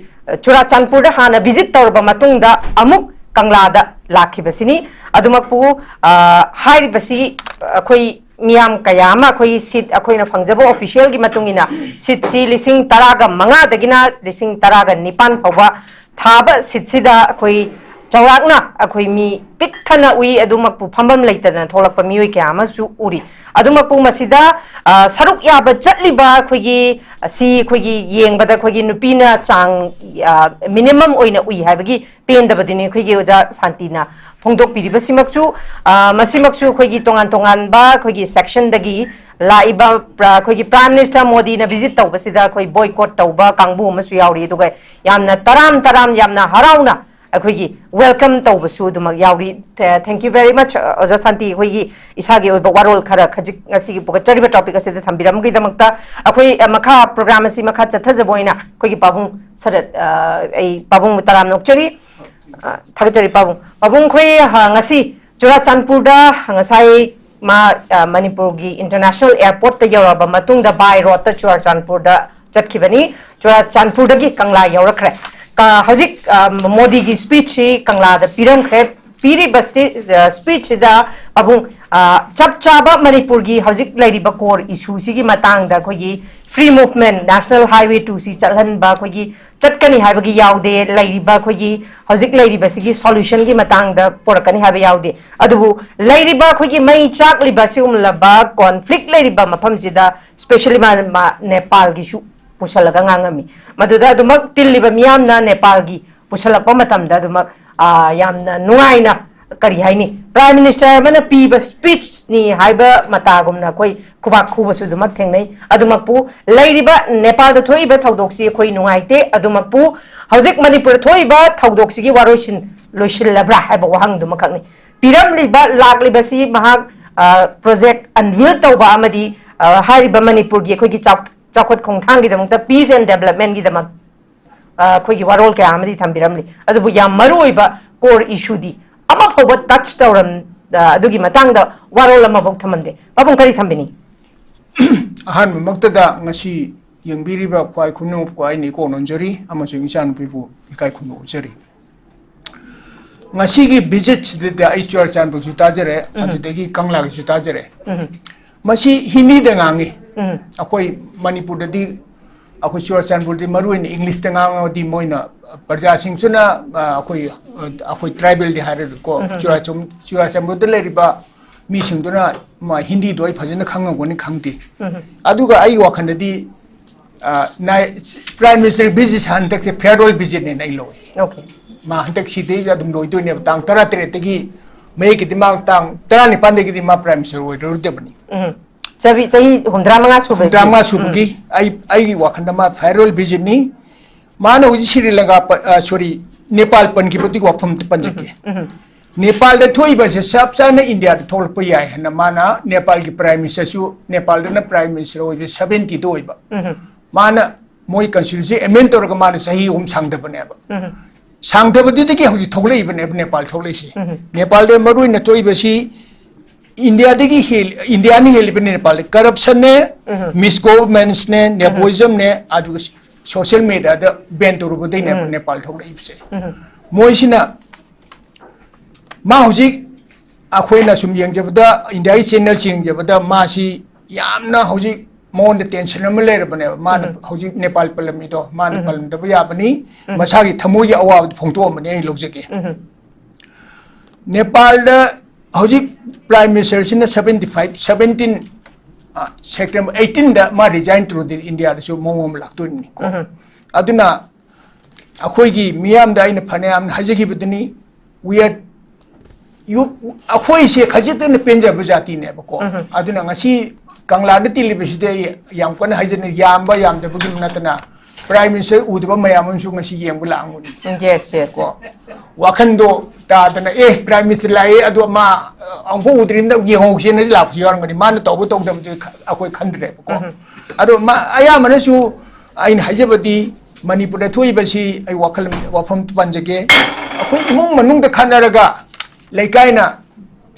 ꯆꯨꯔꯥꯆꯥꯟꯄꯨꯔꯗ ꯍꯥꯟꯅ visit ꯇꯧꯔꯕ ꯃꯇꯨꯡꯗ ꯑꯃꯨꯛ ꯀꯪꯂꯥꯗ ꯂꯥꯛꯈꯤꯕꯁꯤꯅꯤ꯫ ꯑꯗꯨꯃꯛꯄꯨ, ꯑ, ꯍꯥꯏꯔꯤꯕꯁꯤ ꯑꯩꯈꯣꯏ ꯃꯤꯌꯥꯝ ꯀꯌꯥ ꯑꯃ, ꯑꯩꯈꯣꯏꯒꯤ seat, ꯑꯩꯈꯣꯏꯅ ꯐꯪꯖꯕ official ꯒꯤ ꯃꯇꯨꯡ ꯏꯟꯅ seat ꯁꯤ ꯂꯤꯁꯤꯡ ꯇꯔꯥꯒ ꯃꯉꯥꯗꯒꯤꯅ ꯂꯤꯁꯤꯡ ꯇꯔꯥꯒ ꯅꯤꯄꯥꯟ ꯐꯥꯎꯕ ꯊꯥꯕ seat ꯁꯤꯗ ꯑꯩꯈꯣꯏ ꯆꯥꯎꯔꯥꯛꯅ ꯑꯩꯈꯣꯏ ꯃꯤ ꯄꯤꯛ ꯊꯟꯅ ꯎꯏ꯫ ꯑꯗꯨꯃꯛꯄꯨ ꯐꯝꯐꯝ ꯂꯩꯇꯗꯅ ꯊꯣꯛꯂꯛꯄ ꯃꯤꯑꯣꯏ ꯀꯌꯥ ꯑꯃꯁꯨ ꯎꯔꯤ꯫ ꯑꯗꯨꯃꯛꯄꯨ ꯃꯁꯤꯗ, ꯑ, ꯁꯔꯨꯛ ꯌꯥꯕ ꯆꯠꯂꯤꯕ ꯑꯩꯈꯣꯏꯒꯤ, ꯑꯁꯤ ꯑꯩꯈꯣꯏꯒꯤ ꯌꯦꯡꯕꯗ ꯑꯩꯈꯣꯏꯒꯤ ꯅꯨꯄꯤꯅ ꯆꯥꯡ, ꯑ, minimum ꯑꯣꯏꯅ ꯎꯏ ꯍꯥꯏꯕꯒꯤ ꯄꯦꯟꯗꯕꯗꯨꯅꯤ ꯑꯩꯈꯣꯏꯒꯤ ꯑꯣꯖꯥ ꯁꯥꯟꯇꯤꯅ ꯐꯣꯡꯗꯣꯛꯄꯤꯔꯤꯕꯁꯤꯃꯛꯁꯨ꯫ ꯑ, ꯃꯁꯤꯃꯛꯁꯨ ꯑꯩꯈꯣꯏꯒꯤ ꯇꯣꯉꯥꯟ ꯇꯣꯉꯥꯟꯕ ꯑꯩꯈꯣꯏꯒꯤ section ꯗꯒꯤ ꯂꯥꯛꯏꯕ, ꯑ, ꯑꯩꯈꯣꯏꯒꯤ Prime Minister ꯃꯣꯗꯤꯅ visit ꯇꯧꯕꯁꯤꯗ ꯑꯩꯈꯣꯏ boycott ꯇꯧꯕ ꯀꯥꯡꯕꯨ ꯑꯃꯁꯨ ꯌꯥꯎꯔꯤ꯫ ꯑꯗꯨꯒ ꯌꯥꯝꯅ ꯇꯔꯥꯝ ꯇꯔꯥꯝ, ꯌꯥꯝꯅ ꯍꯔꯥꯎꯅ ꯑꯩꯈꯣꯏꯒꯤ welcome ꯇꯧꯕꯁꯨ ꯑꯗꯨꯃꯛ ꯌꯥꯎꯔꯤ꯫ Th-, thank you very much, ꯑ, ꯑꯣꯖꯥ ꯁꯥꯟꯇꯤ, ꯑꯩꯈꯣꯏꯒꯤ ꯏꯁꯥꯒꯤ ꯑꯣꯏꯕ ꯋꯥꯔꯣꯜ ꯈꯔ ꯈꯖꯤꯛ ꯉꯁꯤꯒꯤ ꯄꯨꯈꯠꯆꯔꯤꯕ topic ꯑꯁꯤꯗ ꯊꯝꯕꯤꯔꯝꯕꯒꯤꯗꯃꯛꯇ꯫ ꯑꯩꯈꯣꯏ, ꯑ, ꯃꯈꯥ program ꯑꯁꯤ ꯃꯈꯥ ꯆꯠꯊꯖꯕ ꯑꯣꯏꯅ ꯑꯩꯈꯣꯏꯒꯤ ꯄꯥꯕꯨꯡ ꯁꯔꯠ, ꯑ, ꯑꯩ ꯄꯥꯕꯨꯡꯕꯨ ꯇꯔꯥꯝꯅ ꯑꯣꯛꯆꯔꯤ꯫ ꯑ, ꯊꯥꯒꯠꯆꯔꯤ ꯄꯥꯕꯨꯡ꯫ ꯄꯥꯕꯨꯡ, ꯑꯩꯈꯣꯏ, ꯑ, ꯉꯁꯤ ꯆꯨꯔꯥꯆꯥꯟꯄꯨꯔꯗ ꯉꯁꯥꯏ ꯃꯥ, ꯑ, ꯃꯅꯤꯄꯨꯔꯒꯤ international airport ꯇ ꯌꯧꯔꯕ ꯃꯇꯨꯡꯗ by road ꯇ ꯆꯨꯔꯥꯆꯥꯟꯄꯨꯔꯗ ꯆꯠꯈꯤꯕꯅꯤ꯫ ꯆꯨꯔꯥꯆꯥꯟꯄꯨꯔꯗꯒꯤ ꯀꯪꯂꯥ ꯌꯧꯔꯛꯈ꯭ꯔꯦ꯫ ꯀ-, ꯍꯧꯖꯤꯛ, ꯑ, ꯃꯣꯗꯤꯒꯤ speech ꯁꯤ ꯀꯪꯂꯥꯗ ꯄꯤꯔꯝꯈ꯭ꯔꯦ꯫ ꯄꯤꯔꯤꯕ ꯁ꯭ꯇꯦ-, ꯑ, speech ꯁꯤꯗ ꯄꯥꯕꯨꯡ, ꯑ, ꯆꯞ ꯆꯥꯕ ꯃꯅꯤꯄꯨꯔꯒꯤ ꯍꯧꯖꯤꯛ ꯂꯩꯔꯤꯕ core issue ꯁꯤꯒꯤ ꯃꯇꯥꯡꯗ ꯑꯩꯈꯣꯏꯒꯤ free movement, National Highway two ꯁꯤ ꯆꯠꯍꯟꯕ ꯑꯩꯈꯣꯏꯒꯤ ꯆꯠꯀꯅꯤ ꯍꯥꯏꯕꯒꯤ ꯌꯥꯎꯗꯦ, ꯂꯩꯔꯤꯕ ꯑꯩꯈꯣꯏꯒꯤ ꯍꯧꯖꯤꯛ ꯂꯩꯔꯤꯕꯁꯤꯒꯤ solution ꯒꯤ ꯃꯇꯥꯡꯗ ꯄꯨꯔꯛꯀꯅꯤ ꯍꯥꯏꯕ ꯌꯥꯎꯗꯦ꯫ ꯑꯗꯨꯕꯨ ꯂꯩꯔꯤꯕ ꯑꯩꯈꯣꯏꯒꯤ ꯃꯩ ꯆꯥꯛꯂꯤꯕ ꯑꯁꯤꯒꯨꯝꯂꯕ conflict ꯂꯩꯔꯤꯕ ꯃꯐꯝꯁꯤꯗ specially ꯃꯥ, ꯃꯥ ꯅꯦꯄꯥꯜꯒꯤꯁꯨ ꯄꯨꯁꯜꯂꯒ ꯉꯥꯡꯉꯝꯃꯤ꯫ ꯃꯗꯨꯗ ꯑꯗꯨꯃꯛ ꯇꯤꯜꯂꯤꯕ ꯃꯤꯌꯥꯝꯅ ꯅꯦꯄꯥꯜꯒꯤ ꯄꯨꯁꯜꯂꯛꯄ ꯃꯇꯝꯗ ꯑꯗꯨꯃꯛ, ꯑꯥ, ꯌꯥꯝꯅ ꯅꯨꯡꯉꯥꯏꯅ, ꯀꯔꯤ ꯍꯥꯏꯅꯤ, Prime Minister ꯑꯃꯅ ꯄꯤꯕ speech ꯅꯤ ꯍꯥꯏꯕ ꯃꯇꯥꯒꯨꯝꯅ ꯑꯩꯈꯣꯏ ꯈꯨꯕꯥꯛ ꯈꯨꯕꯁꯨ ꯑꯗꯨꯃꯛ ꯊꯦꯡꯅꯩ꯫ ꯑꯗꯨꯃꯛꯄꯨ ꯂꯩꯔꯤꯕ ꯅꯦꯄꯥꯜꯗ ꯊꯣꯛꯏꯕ ꯊꯧꯗꯣꯛꯁꯤ ꯑꯩꯈꯣꯏ ꯅꯨꯡꯉꯥꯏꯇꯦ꯫ ꯑꯗꯨꯃꯛꯄꯨ ꯍꯧꯖꯤꯛ ꯃꯅꯤꯄꯨꯔꯗ ꯊꯣꯛꯏꯕ ꯊꯧꯗꯣꯛꯁꯤꯒꯤ ꯋꯥꯔꯣꯏꯁꯤꯟ ꯂꯣꯏꯁꯤꯜꯂꯕ꯭ꯔꯥ ꯍꯥꯏꯕ ꯋꯥꯍꯪꯗꯨꯃꯈꯛꯅꯤ꯫ ꯄꯤꯔꯝꯂꯤꯕ, ꯂꯥꯛꯂꯤꯕꯁꯤ ꯃꯍꯥꯛ, ꯑ, project unveil ꯇꯧꯕ ꯑꯃꯗꯤ, ꯑ, ꯍꯥꯏꯔꯤꯕ ꯃꯅꯤꯄꯨꯔꯒꯤ ꯑꯩꯈꯣꯏꯒꯤ ꯆꯥꯎ-, ꯆꯥꯎꯈꯠ ꯈꯣꯡꯊꯥꯡꯒꯤꯗꯃꯛꯇ, peace and developmentꯒꯤꯗꯃꯛ, ꯑ, ꯑꯩꯈꯣꯏꯒꯤ ꯋꯥꯔꯣꯜ ꯀꯌꯥ ꯑꯃꯗꯤ ꯊꯝꯕꯤꯔꯝꯂꯤ꯫ ꯑꯗꯨꯕꯨ ꯌꯥꯝ ꯃꯔꯨ ꯑꯣꯏꯕ core issueꯗꯤ ꯑꯃ ꯐꯥꯎꯕ touch ꯇꯧꯔꯝ-, ꯑ, ꯑꯗꯨꯒꯤ ꯃꯇꯥꯡꯗ ꯋꯥꯔꯣꯜ ꯑꯃꯐꯥꯎ ꯊꯝꯃꯝꯗꯦ꯫ ꯄꯥꯕꯨꯡ, ꯀꯔꯤ ꯊꯝꯕꯤꯅꯤ? ꯑꯍꯥꯟꯕꯃꯛꯇꯗ ꯉꯁꯤ ꯌꯦꯡꯕꯤꯔꯤꯕ ꯈ꯭ꯋꯥꯏ ꯈꯨꯅꯣꯛ ꯈ꯭ꯋꯥꯏ ꯅꯤꯀꯣ ꯅꯣꯟꯖꯔꯤ ꯑꯃꯁꯨꯡ ꯏꯆꯥꯅꯨꯄꯤꯕꯨ ꯏꯀꯥꯏ ꯈꯨꯝꯅꯧꯖꯔꯤ꯫ ꯉꯁꯤꯒꯤ visitꯁꯤꯗꯗꯤ ꯑꯩ ꯆꯨꯔꯥꯆꯥꯟꯄꯨꯔꯁꯨ ꯇꯥꯖꯔꯦ, ꯑꯗꯨꯗꯒꯤ ꯀꯪꯂꯥꯒꯤꯁꯨ ꯇꯥꯖꯔꯦ꯫ ꯃꯁꯤ ꯍꯤꯟꯗꯤꯗ ꯉꯥꯡꯉꯤ꯫ ꯑꯩꯈꯣꯏ ꯃꯅꯤꯄꯨꯔꯗꯗꯤ, ꯑꯩꯈꯣꯏ ꯆꯨꯔꯥꯆꯥꯟꯄꯨꯔꯗꯤ ꯃꯔꯨ ꯑꯣꯏꯅ Englishꯇ ꯉꯥꯡꯉꯕꯗꯤ ꯃꯣꯏꯅ, ꯄ꯭ꯔꯖꯥꯁꯤꯡꯁꯤꯅ, ꯑ, ꯑꯩꯈꯣꯏ, ꯑ, ꯑꯩꯈꯣꯏ tribalꯗꯤ ꯍꯥꯏꯔꯔꯣꯏꯀꯣ, ꯆꯨꯔꯥꯆꯥꯟ-, ꯆꯨꯔꯥꯆꯥꯟꯄꯨꯔꯗ ꯂꯩꯔꯤꯕ ꯃꯤꯁꯤꯡꯗꯨꯅ ꯃ-, ꯍꯤꯟꯗꯤꯗꯣ ꯑꯩ ꯐꯖꯅ ꯈꯪꯉꯝꯒꯅꯤ ꯈꯪꯗꯦ꯫ ꯑꯗꯨꯒ ꯑꯩꯒꯤ ꯋꯥꯈꯜꯗꯗꯤ, ꯑ, ꯅꯥꯏ-, Prime Minister visit ꯍꯟꯗꯛꯁꯦ farewell visitꯅꯦꯅ ꯑꯩ ꯂꯧꯏ꯫ Okay. ꯃꯥ ꯍꯟꯗꯛ ꯁꯤꯗꯩꯗ ꯑꯗꯨꯝ ꯂꯣꯏꯗꯣꯏꯅꯦꯕ, ꯇꯥꯡ ꯇꯔꯥꯇꯔꯦꯠꯇꯒꯤ ꯃꯌꯦꯛꯀꯤꯗꯤ ꯃꯥ ꯇꯥꯡ ꯇꯔꯥꯅꯤꯄꯥꯟꯗꯒꯤꯗꯤ ꯃꯥ Prime Minister ꯑꯣꯏꯔꯔꯣꯏꯗꯕꯅꯤ꯫ ꯎꯝ꯫ ꯆꯍꯤ, ꯆꯍꯤ ꯍꯨꯝꯐꯨꯇꯔꯥ ꯃꯉꯥ ꯁꯨꯕꯒꯤ꯫ ꯍꯨꯝꯐꯨꯇꯔꯥ ꯃꯉꯥ ꯁꯨꯕꯒꯤ ꯑꯩ, ꯑꯩꯒꯤ ꯋꯥꯈꯜꯗ ꯃꯥ farewell visitꯅꯤ꯫ ꯃꯥꯅ ꯍꯧꯖꯤꯛ ꯁ꯭ꯔꯤ ꯂꯪꯀꯥ ꯄ-, ꯑ, sorry, ꯅꯦꯄꯥꯜ ꯄꯟꯈꯤꯕꯗꯨꯒꯤ ꯋꯥꯐꯝ ꯑꯝꯇ ꯄꯟꯖꯒꯦ꯫ ꯅꯦꯄꯥꯜꯗ ꯊꯣꯛꯏꯕꯁꯦ ꯆꯞ ꯆꯥꯅ ꯏꯟꯗꯤꯌꯥꯗ ꯊꯣꯛꯂꯛꯄ ꯌꯥꯏ ꯍꯥꯏꯅ ꯃꯥꯅ ꯅꯦꯄꯥꯜꯒꯤ Prime Ministerꯁꯨ, ꯅꯦꯄꯥꯜꯗꯅ Prime Minister ꯑꯣꯏꯕ seventyꯗ ꯑꯣꯏꯕ꯫ ꯃꯥꯅ ꯃꯣꯏ constitution amend ꯇꯧꯔꯒ ꯃꯥꯅ ꯆꯍꯤ ꯑꯍꯨꯝ ꯁꯥꯡꯊꯕꯅꯦꯕ꯫ ꯁꯥꯡꯊꯕꯗꯨꯗꯒꯤ ꯍꯧꯖꯤꯛ ꯊꯣꯛꯂꯛꯏꯕꯅꯦꯕ ꯅꯦꯄꯥꯜ ꯊꯣꯛꯂꯛꯏꯁꯦ꯫ ꯅꯦꯄꯥꯜꯗ ꯃꯔꯨ ꯑꯣꯏꯅ ꯊꯣꯛꯏꯕꯁꯤ ꯏꯟꯗꯤꯌꯥꯗꯒꯤ ꯍꯦꯜ-, ꯏꯟꯗꯤꯌꯥꯅ ꯍꯦꯜꯂꯤꯕꯅꯦ ꯅꯦꯄꯥꯜꯗ꯫ Corruptionꯅꯦ, misgovernancene, nepotismꯅꯦ, ꯑꯗꯨꯒ social mediaꯗ ban ꯇꯧꯔꯨꯕꯗꯩꯅꯦꯕ ꯅꯦꯄꯥꯜ ꯊꯣꯛꯂꯛꯏꯕꯁꯦ꯫ ꯃꯣꯏꯁꯤꯅ, ꯃꯥ ꯍꯧꯖꯤꯛ ꯑꯩꯈꯣꯏꯅ ꯁꯨꯝ ꯌꯦꯡꯖꯕꯗ, ꯏꯟꯗꯤꯌꯥꯒꯤ channelꯁꯤꯡ ꯌꯦꯡꯖꯕꯗ, ꯃꯥꯁꯤ ꯌꯥꯝꯅ ꯍꯧꯖꯤꯛ ꯃꯉꯣꯟꯗ tension ꯑꯃ ꯂꯩꯔꯕꯅꯦꯕ꯫ ꯃꯥꯅ ꯍꯧꯖꯤꯛ ꯅꯦꯄꯥꯜ ꯄꯜꯂꯝꯃꯤꯗꯣ, ꯃꯥꯅ ꯄꯜꯂꯝꯗꯕ ꯌꯥꯕꯅꯤ, ꯃꯁꯥꯒꯤ ꯊꯃꯣꯏꯒꯤ ꯑꯋꯥꯕꯗꯨ ꯐꯣꯡꯗꯣꯛꯑꯝꯕꯅꯤ, ꯑꯩ ꯂꯧꯖꯒꯦ꯫ ꯅꯦꯄꯥꯜꯗ ꯍꯧꯖꯤꯛ Prime Ministerꯁꯤꯅ seventy five, seventeen, ꯑ, September eighteenꯗ ꯃꯥ resign ꯇꯧꯔꯗꯤ ꯏꯟꯗꯤꯌꯥꯗꯁꯨ ꯃꯑꯣꯡ ꯑꯃ ꯂꯥꯛꯇꯣꯏꯅꯤꯀꯣ꯫ ꯑꯗꯨꯅ ꯑꯩꯈꯣꯏꯒꯤ ꯃꯤꯌꯥꯝꯗ ꯑꯩꯅ ꯐꯅꯌꯥꯝꯅ ꯍꯥꯏꯖꯈꯤꯕꯗꯨꯅꯤ, we are, you, ꯑꯩꯈꯣꯏꯁꯦ ꯈꯖꯤꯛꯇꯅ ꯄꯦꯟꯖꯕ ꯖꯥꯇꯤꯅꯦꯕꯀꯣ꯫ ꯑꯗꯨꯅ ꯉꯁꯤ ꯀꯪꯂꯥꯗ ꯇꯤꯜꯂꯤꯕꯁꯤꯗꯤ ꯑꯩ ꯌꯥꯝ ꯀꯟꯅ ꯍꯥꯏꯖꯅꯤꯡ, ꯌꯥꯝꯕ ꯌꯥꯝꯗꯕꯒꯤ ꯅꯠꯇꯅ Prime Minister ꯎꯗꯕ ꯃꯌꯥꯝ ꯑꯃꯁꯨ ꯉꯁꯤ ꯌꯦꯡꯕ ꯂꯥꯛꯑꯝꯒꯅꯤ꯫ Yes, yes. ꯀꯣ, ꯋꯥꯈꯟꯗꯣ ꯇꯥꯗꯅ, "ꯑꯦ, Prime Minister ꯂꯥꯛꯑꯦ, ꯑꯗꯣ ꯃꯥ, ꯑ, ꯑꯃꯨꯛꯐꯥꯎ ꯎꯗ꯭ꯔꯤꯕꯅꯤꯅ ꯌꯦꯡꯍꯧꯁꯦꯅ" ꯂꯥꯛꯄꯁꯨ ꯌꯥꯎꯔꯝꯒꯅꯤ꯫ ꯃꯥꯅ ꯇꯧꯕ ꯇꯧꯗꯕꯗꯨꯗꯤ ꯈ-, ꯑꯩꯈꯣꯏ ꯈꯟꯗ꯭ꯔꯦꯕꯀꯣ꯫ ꯑꯗꯣ ꯃꯥ, ꯑꯌꯥꯝꯕꯅꯁꯨ ꯑꯩꯅ ꯍꯥꯏꯖꯕꯗꯤ, ꯃꯅꯤꯄꯨꯔꯗ ꯊꯣꯛꯏꯕꯁꯤ ꯑꯩ ꯋꯥꯈꯜ, ꯋꯥꯐꯝ ꯄꯟꯖꯒꯦ꯫ ꯑꯩꯈꯣꯏ ꯏꯃꯨꯡ ꯃꯅꯨꯡꯗ ꯈꯠꯅꯔꯒ, ꯂꯩꯀꯥꯏꯅ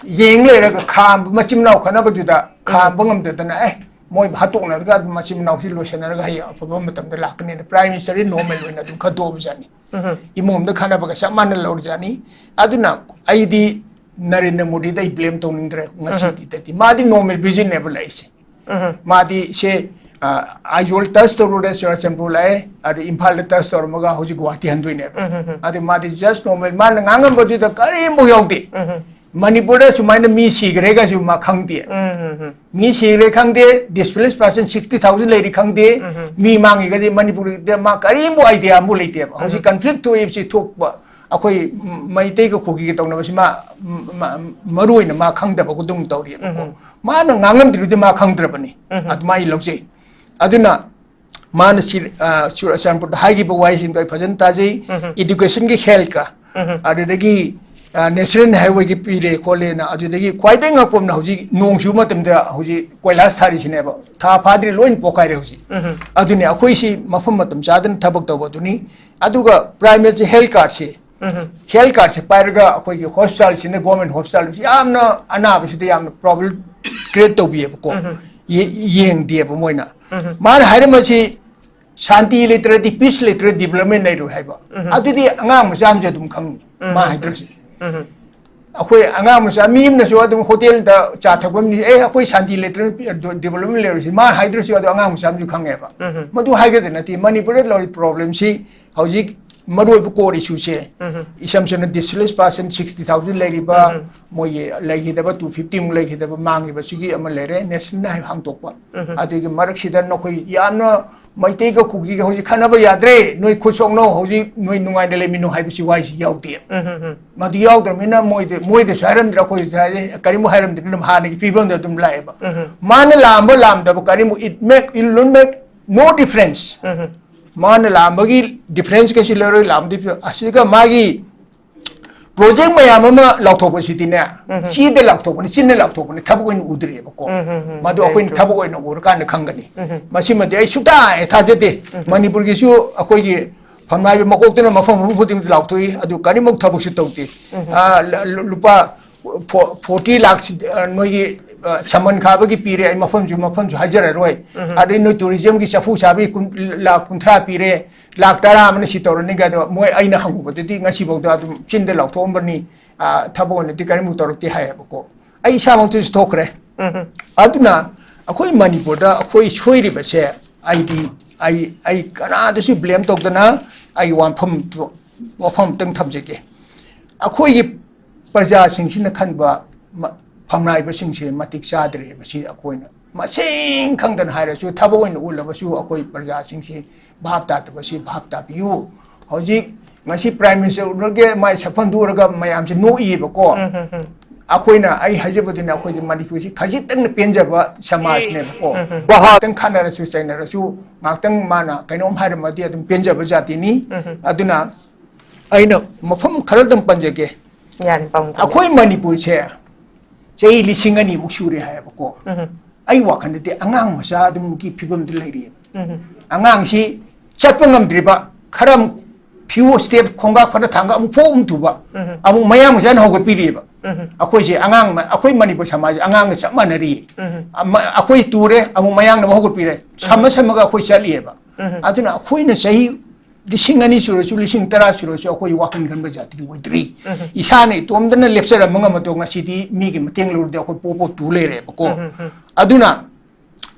ꯌꯦꯡ ꯂꯩꯔꯒ ꯈꯥꯝꯕ, ꯃꯆꯤꯟ ꯃꯅꯥꯎ ꯈꯠꯅꯕꯗꯨꯗ ꯈꯥꯝꯕ ꯉꯝꯗꯗꯅ, "ꯑꯦ, ꯃꯣꯏ ꯍꯥꯠꯇꯣꯛꯅꯔꯒ ꯑꯗꯨꯝ ꯃꯆꯤꯟ ꯃꯅꯥꯎꯁꯤ ꯂꯣꯏꯁꯤꯟꯅꯔꯒ ꯍꯌꯦꯡ ꯑꯐꯕ ꯃꯇꯝꯗ ꯂꯥꯛꯀꯅꯤꯅ" Prime Minister ꯗꯤ normal ꯑꯣꯏꯅ ꯑꯗꯨꯝ ꯈꯟꯗꯣꯛꯑꯕꯖꯥꯠꯅꯤ꯫ ꯏꯃꯨꯡ ꯑꯃꯗ ꯈꯠꯅꯕꯒ ꯆꯞ ꯃꯥꯟꯅ ꯂꯧꯔꯖꯥꯠꯅꯤ꯫ ꯑꯗꯨꯅ ꯑꯩꯗꯤ ꯅꯔꯦꯟꯗ꯭ꯔ ꯃꯣꯗꯤꯗ ꯑꯩ blame ꯇꯧꯅꯤꯡꯗ꯭ꯔꯦ ꯉꯁꯤꯗꯤ꯫ ꯃꯥꯗꯤ normal vision ꯅꯦꯕ ꯂꯩꯁꯦ꯫ ꯃꯥꯗꯤ ꯁꯦ, ꯑ, ꯑꯥꯏꯖꯣꯜ touch ꯇꯧꯔꯨꯔꯦ, ꯆꯨꯔꯆꯥꯟꯄꯨꯔ ꯂꯥꯛꯑꯦ, ꯑꯗꯨ ꯏꯝꯐꯥꯜꯗ touch ꯇꯧꯔꯝꯃꯒ ꯍꯧꯖꯤꯛ ꯒꯨꯋꯥꯍꯥꯇꯤ ꯍꯟꯗꯣꯏꯅꯦꯕ꯫ ꯑꯗꯨ ꯃꯥꯗꯤ just normal, ꯃꯥꯅ ꯉꯥꯡꯉꯝꯕꯗꯨꯗ ꯀꯔꯤꯝꯐꯥꯎ ꯌꯥꯎꯗꯦ꯫ ꯃꯅꯤꯄꯨꯔꯗ ꯁꯨꯃꯥꯏꯅ ꯃꯤ ꯁꯤꯈ꯭ꯔꯦꯒꯁꯨ ꯃꯥ ꯈꯪꯗꯦ꯫ ꯃꯤ ꯁꯤꯈ꯭ꯔꯦ ꯈꯪꯗꯦ, displaced person sixty thousand ꯂꯩꯔꯤ ꯈꯪꯗꯦ, ꯃꯤ ꯃꯥꯡꯉꯤꯒꯗꯤ ꯃꯅꯤꯄꯨꯔꯗ ꯃꯥ ꯀꯔꯤꯝꯐꯥꯎ idea ꯑꯃꯐꯥꯎ ꯂꯩꯇꯦꯕ꯫ ꯍꯧꯖꯤꯛ conflict ꯊꯣꯛꯏꯕꯁꯤ ꯊꯣꯛꯄ ꯑꯩꯈꯣꯏ ꯃꯩꯇꯩꯒ ꯀꯨꯀꯤꯒ ꯇꯧꯅꯕꯁꯤ ꯃꯥ, ꯃ-, ꯃꯔꯨ ꯑꯣꯏꯅ ꯃꯥ ꯈꯪꯗꯕꯒꯨꯝ ꯇꯧꯔꯤꯑꯕꯀꯣ꯫ ꯃꯥꯅ ꯉꯥꯡꯉꯝꯗ꯭ꯔꯤꯗꯨꯗꯤ ꯃꯥ ꯈꯪꯗ꯭ꯔꯕꯅꯤ꯫ ꯑꯗꯨꯃꯥꯏꯅ ꯂꯧꯖꯩ꯫ ꯑꯗꯨꯅ ꯃꯥꯅ ꯁꯤ, ꯑ, ꯆꯨꯔꯆꯥꯟꯄꯨꯔꯗ ꯍꯥꯏꯈꯤꯕ ꯋꯥꯍꯩꯁꯤꯡꯗꯣ ꯑꯩ ꯐꯖꯅ ꯇꯥꯖꯩ꯫ Education ꯒꯤ health ꯀ, ꯑꯗꯨꯗꯒꯤ, ꯑ, National Highway ꯒꯤ ꯄꯤꯔꯦ ꯈꯣꯠꯂꯦꯅ, ꯑꯗꯨꯗꯒꯤ ꯈ꯭ꯋꯥꯏꯗꯒꯤ ꯉꯛꯄ ꯑꯃꯅ ꯍꯧꯖꯤꯛ ꯅꯣꯡ ꯆꯨꯕ ꯃꯇꯝꯗ ꯍꯧꯖꯤꯛ ꯀꯣꯏꯂꯥꯁ ꯊꯥꯔꯤꯁꯤꯅꯦꯕ꯫ ꯊꯥ ꯐꯥꯗ꯭ꯔꯤ ꯂꯣꯏꯅ ꯄꯣꯛꯈꯥꯏꯔꯦ ꯍꯧꯖꯤꯛ꯫ ꯑꯗꯨꯅꯤ ꯑꯩꯈꯣꯏꯁꯤ ꯃꯐꯝ ꯃꯇꯝ ꯆꯥꯗꯅ ꯊꯕꯛ ꯇꯧꯕ ꯑꯗꯨꯅꯤ꯫ ꯑꯗꯨꯒ Prime Minister health card ꯁꯦ, health card ꯁꯦ ꯄꯥꯏꯔꯒ ꯑꯩꯈꯣꯏꯒꯤ hospital ꯁꯤꯅ, government hospital ꯁꯤ ꯌꯥꯝꯅ ꯑꯅꯥꯕꯁꯤꯗ ꯌꯥꯝꯅ problem create ꯇꯧꯕꯤꯌꯦꯕꯀꯣ꯫ ꯌꯦ-, ꯌꯦꯡꯗꯦꯕ ꯃꯣꯏꯅ꯫ ꯃꯥꯅ ꯍꯥꯏꯔꯝꯕꯁꯤ ꯁꯥꯟꯇꯤ ꯂꯩꯇ꯭ꯔꯗꯤ, peace ꯂꯩꯇ꯭ꯔꯗꯤ development ꯂꯩꯔꯣꯏ ꯍꯥꯏꯕ꯫ ꯑꯗꯨꯗꯤ ꯑꯉꯥꯡ ꯃꯆꯥ ꯑꯃꯁꯨ ꯑꯗꯨꯝ ꯈꯪꯉꯤ, ꯃꯥ ꯍꯥꯏꯗ꯭ꯔꯁꯨ꯫ ꯑꯩꯈꯣꯏ ꯑꯉꯥꯡ ꯃꯆꯥ ꯃꯤ ꯑꯃꯅꯁꯨ ꯑꯗꯨꯝ hotel ꯗ ꯆꯥ ꯊꯛꯄ ꯃꯤ, "ꯑꯦ, ꯑꯩꯈꯣꯏ ꯁꯥꯟꯇꯤ ꯂꯩꯇ꯭ꯔꯗꯤ development ꯂꯩꯔꯣꯏ" ꯁꯤ ꯃꯥ ꯍꯥꯏꯗ꯭ꯔꯁꯨ ꯑꯗꯨꯝ ꯑꯉꯥꯡ ꯃꯆꯥ ꯑꯃꯁꯨ ꯈꯪꯉꯦꯕ꯫ ꯃꯗꯨ ꯍꯥꯏꯒꯗ ꯅꯠꯇꯦ, ꯃꯅꯤꯄꯨꯔꯗ ꯂꯩꯔꯤꯕ problem ꯁꯤ ꯍꯧꯖꯤꯛ ꯃꯔꯨꯑꯣꯏꯕ core issue ꯁꯦ, ꯏꯁꯝ ꯁꯝꯅ displaced person sixty thousand ꯂꯩꯔꯤꯕ, ꯃꯣꯏꯒꯤ ꯂꯩꯈꯤꯗꯕ two fifty ꯃꯨꯛ ꯂꯩꯈꯤꯗꯕ, ꯃꯥꯡꯈꯤꯕ ꯁꯤꯒꯤ ꯑꯃ ꯂꯩꯔꯦ, national ꯅ ꯍꯥꯡꯗꯣꯛꯄ꯫ ꯑꯗꯨꯒꯤ ꯃꯔꯛꯁꯤꯗ ꯅꯈꯣꯏ ꯌꯥꯝꯅ ꯃꯩꯇꯩꯒ ꯀꯨꯀꯤꯒ ꯍꯧꯖꯤꯛ ꯈꯠꯅꯕ ꯌꯥꯗ꯭ꯔꯦ, ꯅꯣꯏ ꯈꯨꯠ ꯁꯣꯛꯅꯧ, ꯍꯧꯖꯤꯛ ꯅꯣꯏ ꯅꯨꯡꯉꯥꯏꯅ ꯂꯩꯃꯤꯟꯅꯧ ꯍꯥꯏꯕꯁꯤ ꯋꯥꯍꯩꯁꯤ ꯌꯥꯎꯗꯦ꯫ ꯃꯗꯨ ꯌꯥꯎꯗ꯭ꯔꯕꯅꯤꯅ ꯃꯣꯏꯗ, ꯃꯣꯏꯗꯁꯨ ꯍꯥꯏꯔꯝꯗ꯭ꯔꯦ, ꯑꯩꯈꯣꯏꯗꯁꯨ ꯍꯥꯏꯔꯦ, ꯀꯔꯤꯝꯕꯨ ꯍꯥꯏꯔꯝꯗ꯭ꯔꯦ, ꯑꯗꯨꯝ ꯍꯥꯟꯅꯒꯤ ꯐꯤꯕꯝꯗ ꯑꯗꯨꯝ ꯂꯥꯛꯑꯦꯕ꯫ ꯃꯥꯅ ꯂꯥꯝꯕ ꯂꯥꯝꯗꯕ ꯀꯔꯤꯝꯕꯨ, it make, it will make no difference꯫ ꯃꯥꯅ ꯂꯥꯝꯕꯒꯤ difference ꯀꯩꯁꯨ ꯂꯩꯔꯣꯏ, ꯂꯥꯝꯕꯗꯤ ꯑꯁꯤꯒ ꯃꯥꯒꯤ ꯄ꯭ꯔꯣꯖꯦꯛ ꯃꯌꯥꯝ ꯑꯃ ꯂꯥꯎꯊꯣꯛꯄꯁꯤꯗꯤꯅꯦ, ꯎꯝ꯫ ꯆꯦꯗ ꯂꯥꯎꯊꯣꯛꯄꯅꯤ, ꯆꯤꯟꯅ ꯂꯥꯎꯊꯣꯛꯄꯅꯤ, ꯊꯕꯛ ꯑꯣꯏꯅ ꯎꯗ꯭ꯔꯦꯕꯀꯣ꯫ ꯎꯝ, ꯎꯝ, ꯎꯝ꯫ ꯃꯗꯨ very ꯑꯩꯈꯣꯏꯅ true꯫ ꯊꯕꯛ ꯑꯣꯏꯅ ꯎꯔꯀꯥꯟꯗ ꯈꯪꯒꯅꯤ꯫ ꯎꯝ, ꯎꯝ꯫ ꯃꯁꯤꯃꯗꯤ ꯑꯩ ꯁꯨꯛꯊꯥ ꯍꯦꯛ ꯊꯥꯖꯗꯦ꯫ ꯎꯝ, ꯎꯝ꯫ ꯃꯅꯤꯄꯨꯔꯒꯤꯁꯨ ꯑꯩꯈꯣꯏꯒꯤ ꯐꯝꯅꯥꯏꯕ ꯃꯀꯣꯛꯇꯨꯅ ꯃꯐꯝ ꯃꯐꯝ ꯈꯨꯗꯤꯡꯗ ꯂꯥꯎꯊꯣꯛꯏ, ꯑꯗꯨ ꯀꯔꯤꯃꯨꯛ ꯊꯕꯛꯁꯨ ꯇꯧꯗꯦ꯫ ꯎꯝ, ꯎꯝ꯫ ꯑꯥ, ꯂ-, ꯂ-, ꯂꯨꯄꯥ ꯐꯣ-, forty ꯂꯥꯛꯁ, ꯑ, ꯅꯣꯏꯒꯤ, ꯑ, ꯁꯃꯟ ꯈꯥꯕꯒꯤ ꯄꯤꯔꯦ, ꯑꯩ ꯃꯐꯝꯁꯨ, ꯃꯐꯝꯁꯨ ꯍꯥꯏꯖꯔꯔꯣꯏ꯫ ꯎꯝ, ꯎꯝ꯫ ꯑꯗꯩ ꯅꯣꯏ tourism ꯒꯤ ꯆꯐꯨ ꯁꯥꯕꯒꯤ ꯀꯨꯟ, ꯂꯥꯛ ꯀꯨꯟꯊ꯭ꯔꯥ ꯄꯤꯔꯦ, ꯂꯥꯛ ꯇꯔꯥ ꯑꯃꯅ ꯁꯤ ꯇꯧꯔꯅꯤ ꯀꯥꯏꯗꯣ ꯃꯣꯏ ꯑꯩꯅ ꯍꯪꯉꯨꯕꯗꯗꯤ ꯉꯁꯤꯐꯥꯎꯗ ꯑꯗꯨꯝ ꯆꯤꯟꯗ ꯂꯥꯎꯊꯣꯛꯑꯝꯕꯅꯤ, ꯑ, ꯊꯕꯛ ꯑꯣꯏꯅꯗꯤ ꯀꯔꯤꯝꯐꯥꯎ ꯇꯧꯔꯛꯇꯦ ꯍꯥꯏꯌꯦꯕꯀꯣ꯫ ꯑꯩ ꯏꯁꯥꯃꯛꯇꯁꯨ ꯊꯣꯛꯈ꯭ꯔꯦ꯫ ꯎꯝ, ꯎꯝ꯫ ꯑꯗꯨꯅ ꯑꯩꯈꯣꯏ ꯃꯅꯤꯄꯨꯔꯗ ꯑꯩꯈꯣꯏ ꯁꯣꯏꯔꯤꯕꯁꯦ, ꯑꯩꯗꯤ, ꯑꯩ, ꯑꯩ ꯀꯅꯥꯗꯁꯨ blame ꯇꯧꯗꯅ ꯑꯩ ꯋꯥꯐꯝ, ꯋꯥꯐꯝ ꯑꯝꯇꯪ ꯊꯝꯖꯒꯦ꯫ ꯑꯩꯈꯣꯏꯒꯤ ꯄ꯭ꯔꯖꯥꯁꯤꯡꯁꯤꯅ ꯈꯟꯕ ꯃ-, ꯐꯝꯅꯥꯏꯕꯁꯤꯡꯁꯦ ꯃꯇꯤꯛ ꯆꯥꯗ꯭ꯔꯦ ꯍꯥꯏꯕꯁꯤ ꯑꯩꯈꯣꯏꯅ ꯃꯁꯤꯡ ꯈꯪꯗꯅ ꯍꯥꯏꯔꯁꯨ, ꯊꯕꯛ ꯑꯣꯏꯅ ꯎꯠꯂꯕꯁꯨ ꯑꯩꯈꯣꯏ ꯄ꯭ꯔꯖꯥꯁꯤꯡꯁꯦ ꯚꯥꯞ ꯇꯥꯗꯕꯁꯤ ꯚꯥꯞ ꯇꯥꯕꯤꯌꯨ꯫ ꯍꯧꯖꯤꯛ ꯉꯁꯤ Prime Minister ꯎꯔꯒꯦ, ꯃꯥꯏ ꯁꯛꯐꯝꯗꯨ ꯎꯔꯒ ꯃꯌꯥꯝꯁꯦ ꯅꯣꯛꯏꯌꯦꯕꯀꯣ꯫ ꯎꯝ, ꯎꯝ, ꯎꯝ꯫ ꯑꯩꯈꯣꯏꯅ, ꯑꯩ ꯍꯥꯏꯖꯕꯗꯨꯅ ꯑꯩꯈꯣꯏꯗꯤ ꯃꯅꯤꯄꯨꯔꯁꯤ ꯈꯖꯤꯛꯇꯪꯅ ꯄꯦꯟꯖꯕ ꯁꯃꯥꯖꯅꯦꯕꯀꯣ꯫ ꯎꯝ, ꯎꯝ꯫ ꯉꯥꯛꯇꯪ ꯈꯠꯅꯔꯁꯨ ꯆꯩꯅꯔꯁꯨ, ꯉꯥꯛꯇꯪ ꯃꯥꯅ ꯀꯩꯅꯣꯝ ꯍꯥꯏꯔꯝꯃꯗꯤ ꯑꯗꯨꯝ ꯄꯦꯟꯖꯕ ꯖꯥꯇꯤꯅꯤ꯫ ꯎꯝ, ꯎꯝ꯫ ꯑꯗꯨꯅ ꯑꯩꯅ ꯃꯐꯝ ꯈꯔꯗꯪ ꯄꯟꯖꯒꯦ꯫ ꯌꯥꯅꯤ, ꯄꯥꯎ ꯇꯝꯕꯤꯌꯨ꯫ ꯑꯩꯈꯣꯏ ꯃꯅꯤꯄꯨꯔꯁꯦ ꯆꯍꯤ ꯂꯤꯁꯤꯡ ꯑꯅꯤꯃꯨꯛ ꯁꯨꯔꯦ ꯍꯥꯏꯌꯦꯕꯀꯣ꯫ ꯎꯝ꯫ ꯑꯩ ꯋꯥꯈꯜꯗꯗꯤ ꯑꯉꯥꯡ ꯃꯆꯥ ꯑꯗꯨꯃꯨꯛꯀꯤ ꯐꯤꯕꯝꯗ ꯂꯩꯔꯤꯑꯕ꯫ ꯎꯝ꯫ ꯑꯉꯥꯡꯁꯤ ꯆꯠꯄ ꯉꯝꯗ꯭ꯔꯤꯕ, ꯈꯔ few step ꯈꯣꯡꯒꯥ ꯈꯔ ꯊꯥꯡꯒ ꯑꯃꯨꯛ ꯐꯣꯛ ꯑꯃꯨꯛ ꯇꯨꯕ, ꯎꯝ꯫ ꯑꯃꯨꯛ ꯃꯌꯥꯡ ꯃꯆꯥꯅ ꯍꯧꯒꯠꯄꯤꯔꯤꯑꯕ꯫ ꯎꯝ꯫ ꯑꯩꯈꯣꯏꯁꯦ ꯑꯉꯥꯡ, ꯑꯩꯈꯣꯏ ꯃꯅꯤꯄꯨꯔ ꯁꯃꯥꯖꯁꯦ ꯑꯉꯥꯡꯒ ꯆꯞ ꯃꯥꯟꯅꯔꯤ꯫ ꯎꯝ꯫ ꯑꯃ-, ꯑꯩꯈꯣꯏ ꯇꯨꯔꯦ, ꯑꯃꯨꯛ ꯃꯌꯥꯡꯅ ꯑꯃꯨꯛ ꯍꯧꯒꯠꯄꯤꯔꯦ, ꯁꯝꯃ ꯎꯝ꯫ ꯁꯝꯃꯒ ꯑꯩꯈꯣꯏ ꯆꯠꯂꯤꯑꯕ꯫ ꯎꯝ꯫ ꯑꯗꯨꯅ ꯑꯩꯈꯣꯏꯅ ꯆꯍꯤ ꯂꯤꯁꯤꯡ ꯑꯅꯤ ꯁꯨꯔꯁꯨ, ꯂꯤꯁꯤꯡ ꯇꯔꯥ ꯁꯨꯔꯁꯨ, ꯑꯩꯈꯣꯏ ꯋꯥꯈꯜ ꯈꯟꯕ ꯖꯥꯇꯤꯗꯤ ꯑꯣꯏꯗ꯭ꯔꯤ꯫ ꯎꯝ꯫ ꯏꯁꯥꯅ ꯏꯇꯣꯝꯇꯅ ꯂꯦꯞꯆꯔꯝꯕ ꯉꯝꯕꯗꯣ ꯉꯁꯤꯗꯤ ꯃꯤꯒꯤ ꯃꯇꯦꯡ ꯂꯧꯔꯗꯤ ꯑꯩꯈꯣꯏ ꯄꯣꯞ ꯄꯣꯞ ꯇꯨ ꯂꯩꯔꯦꯕꯀꯣ꯫ ꯎꯝ, ꯎꯝ, ꯎꯝ꯫ ꯑꯗꯨꯅ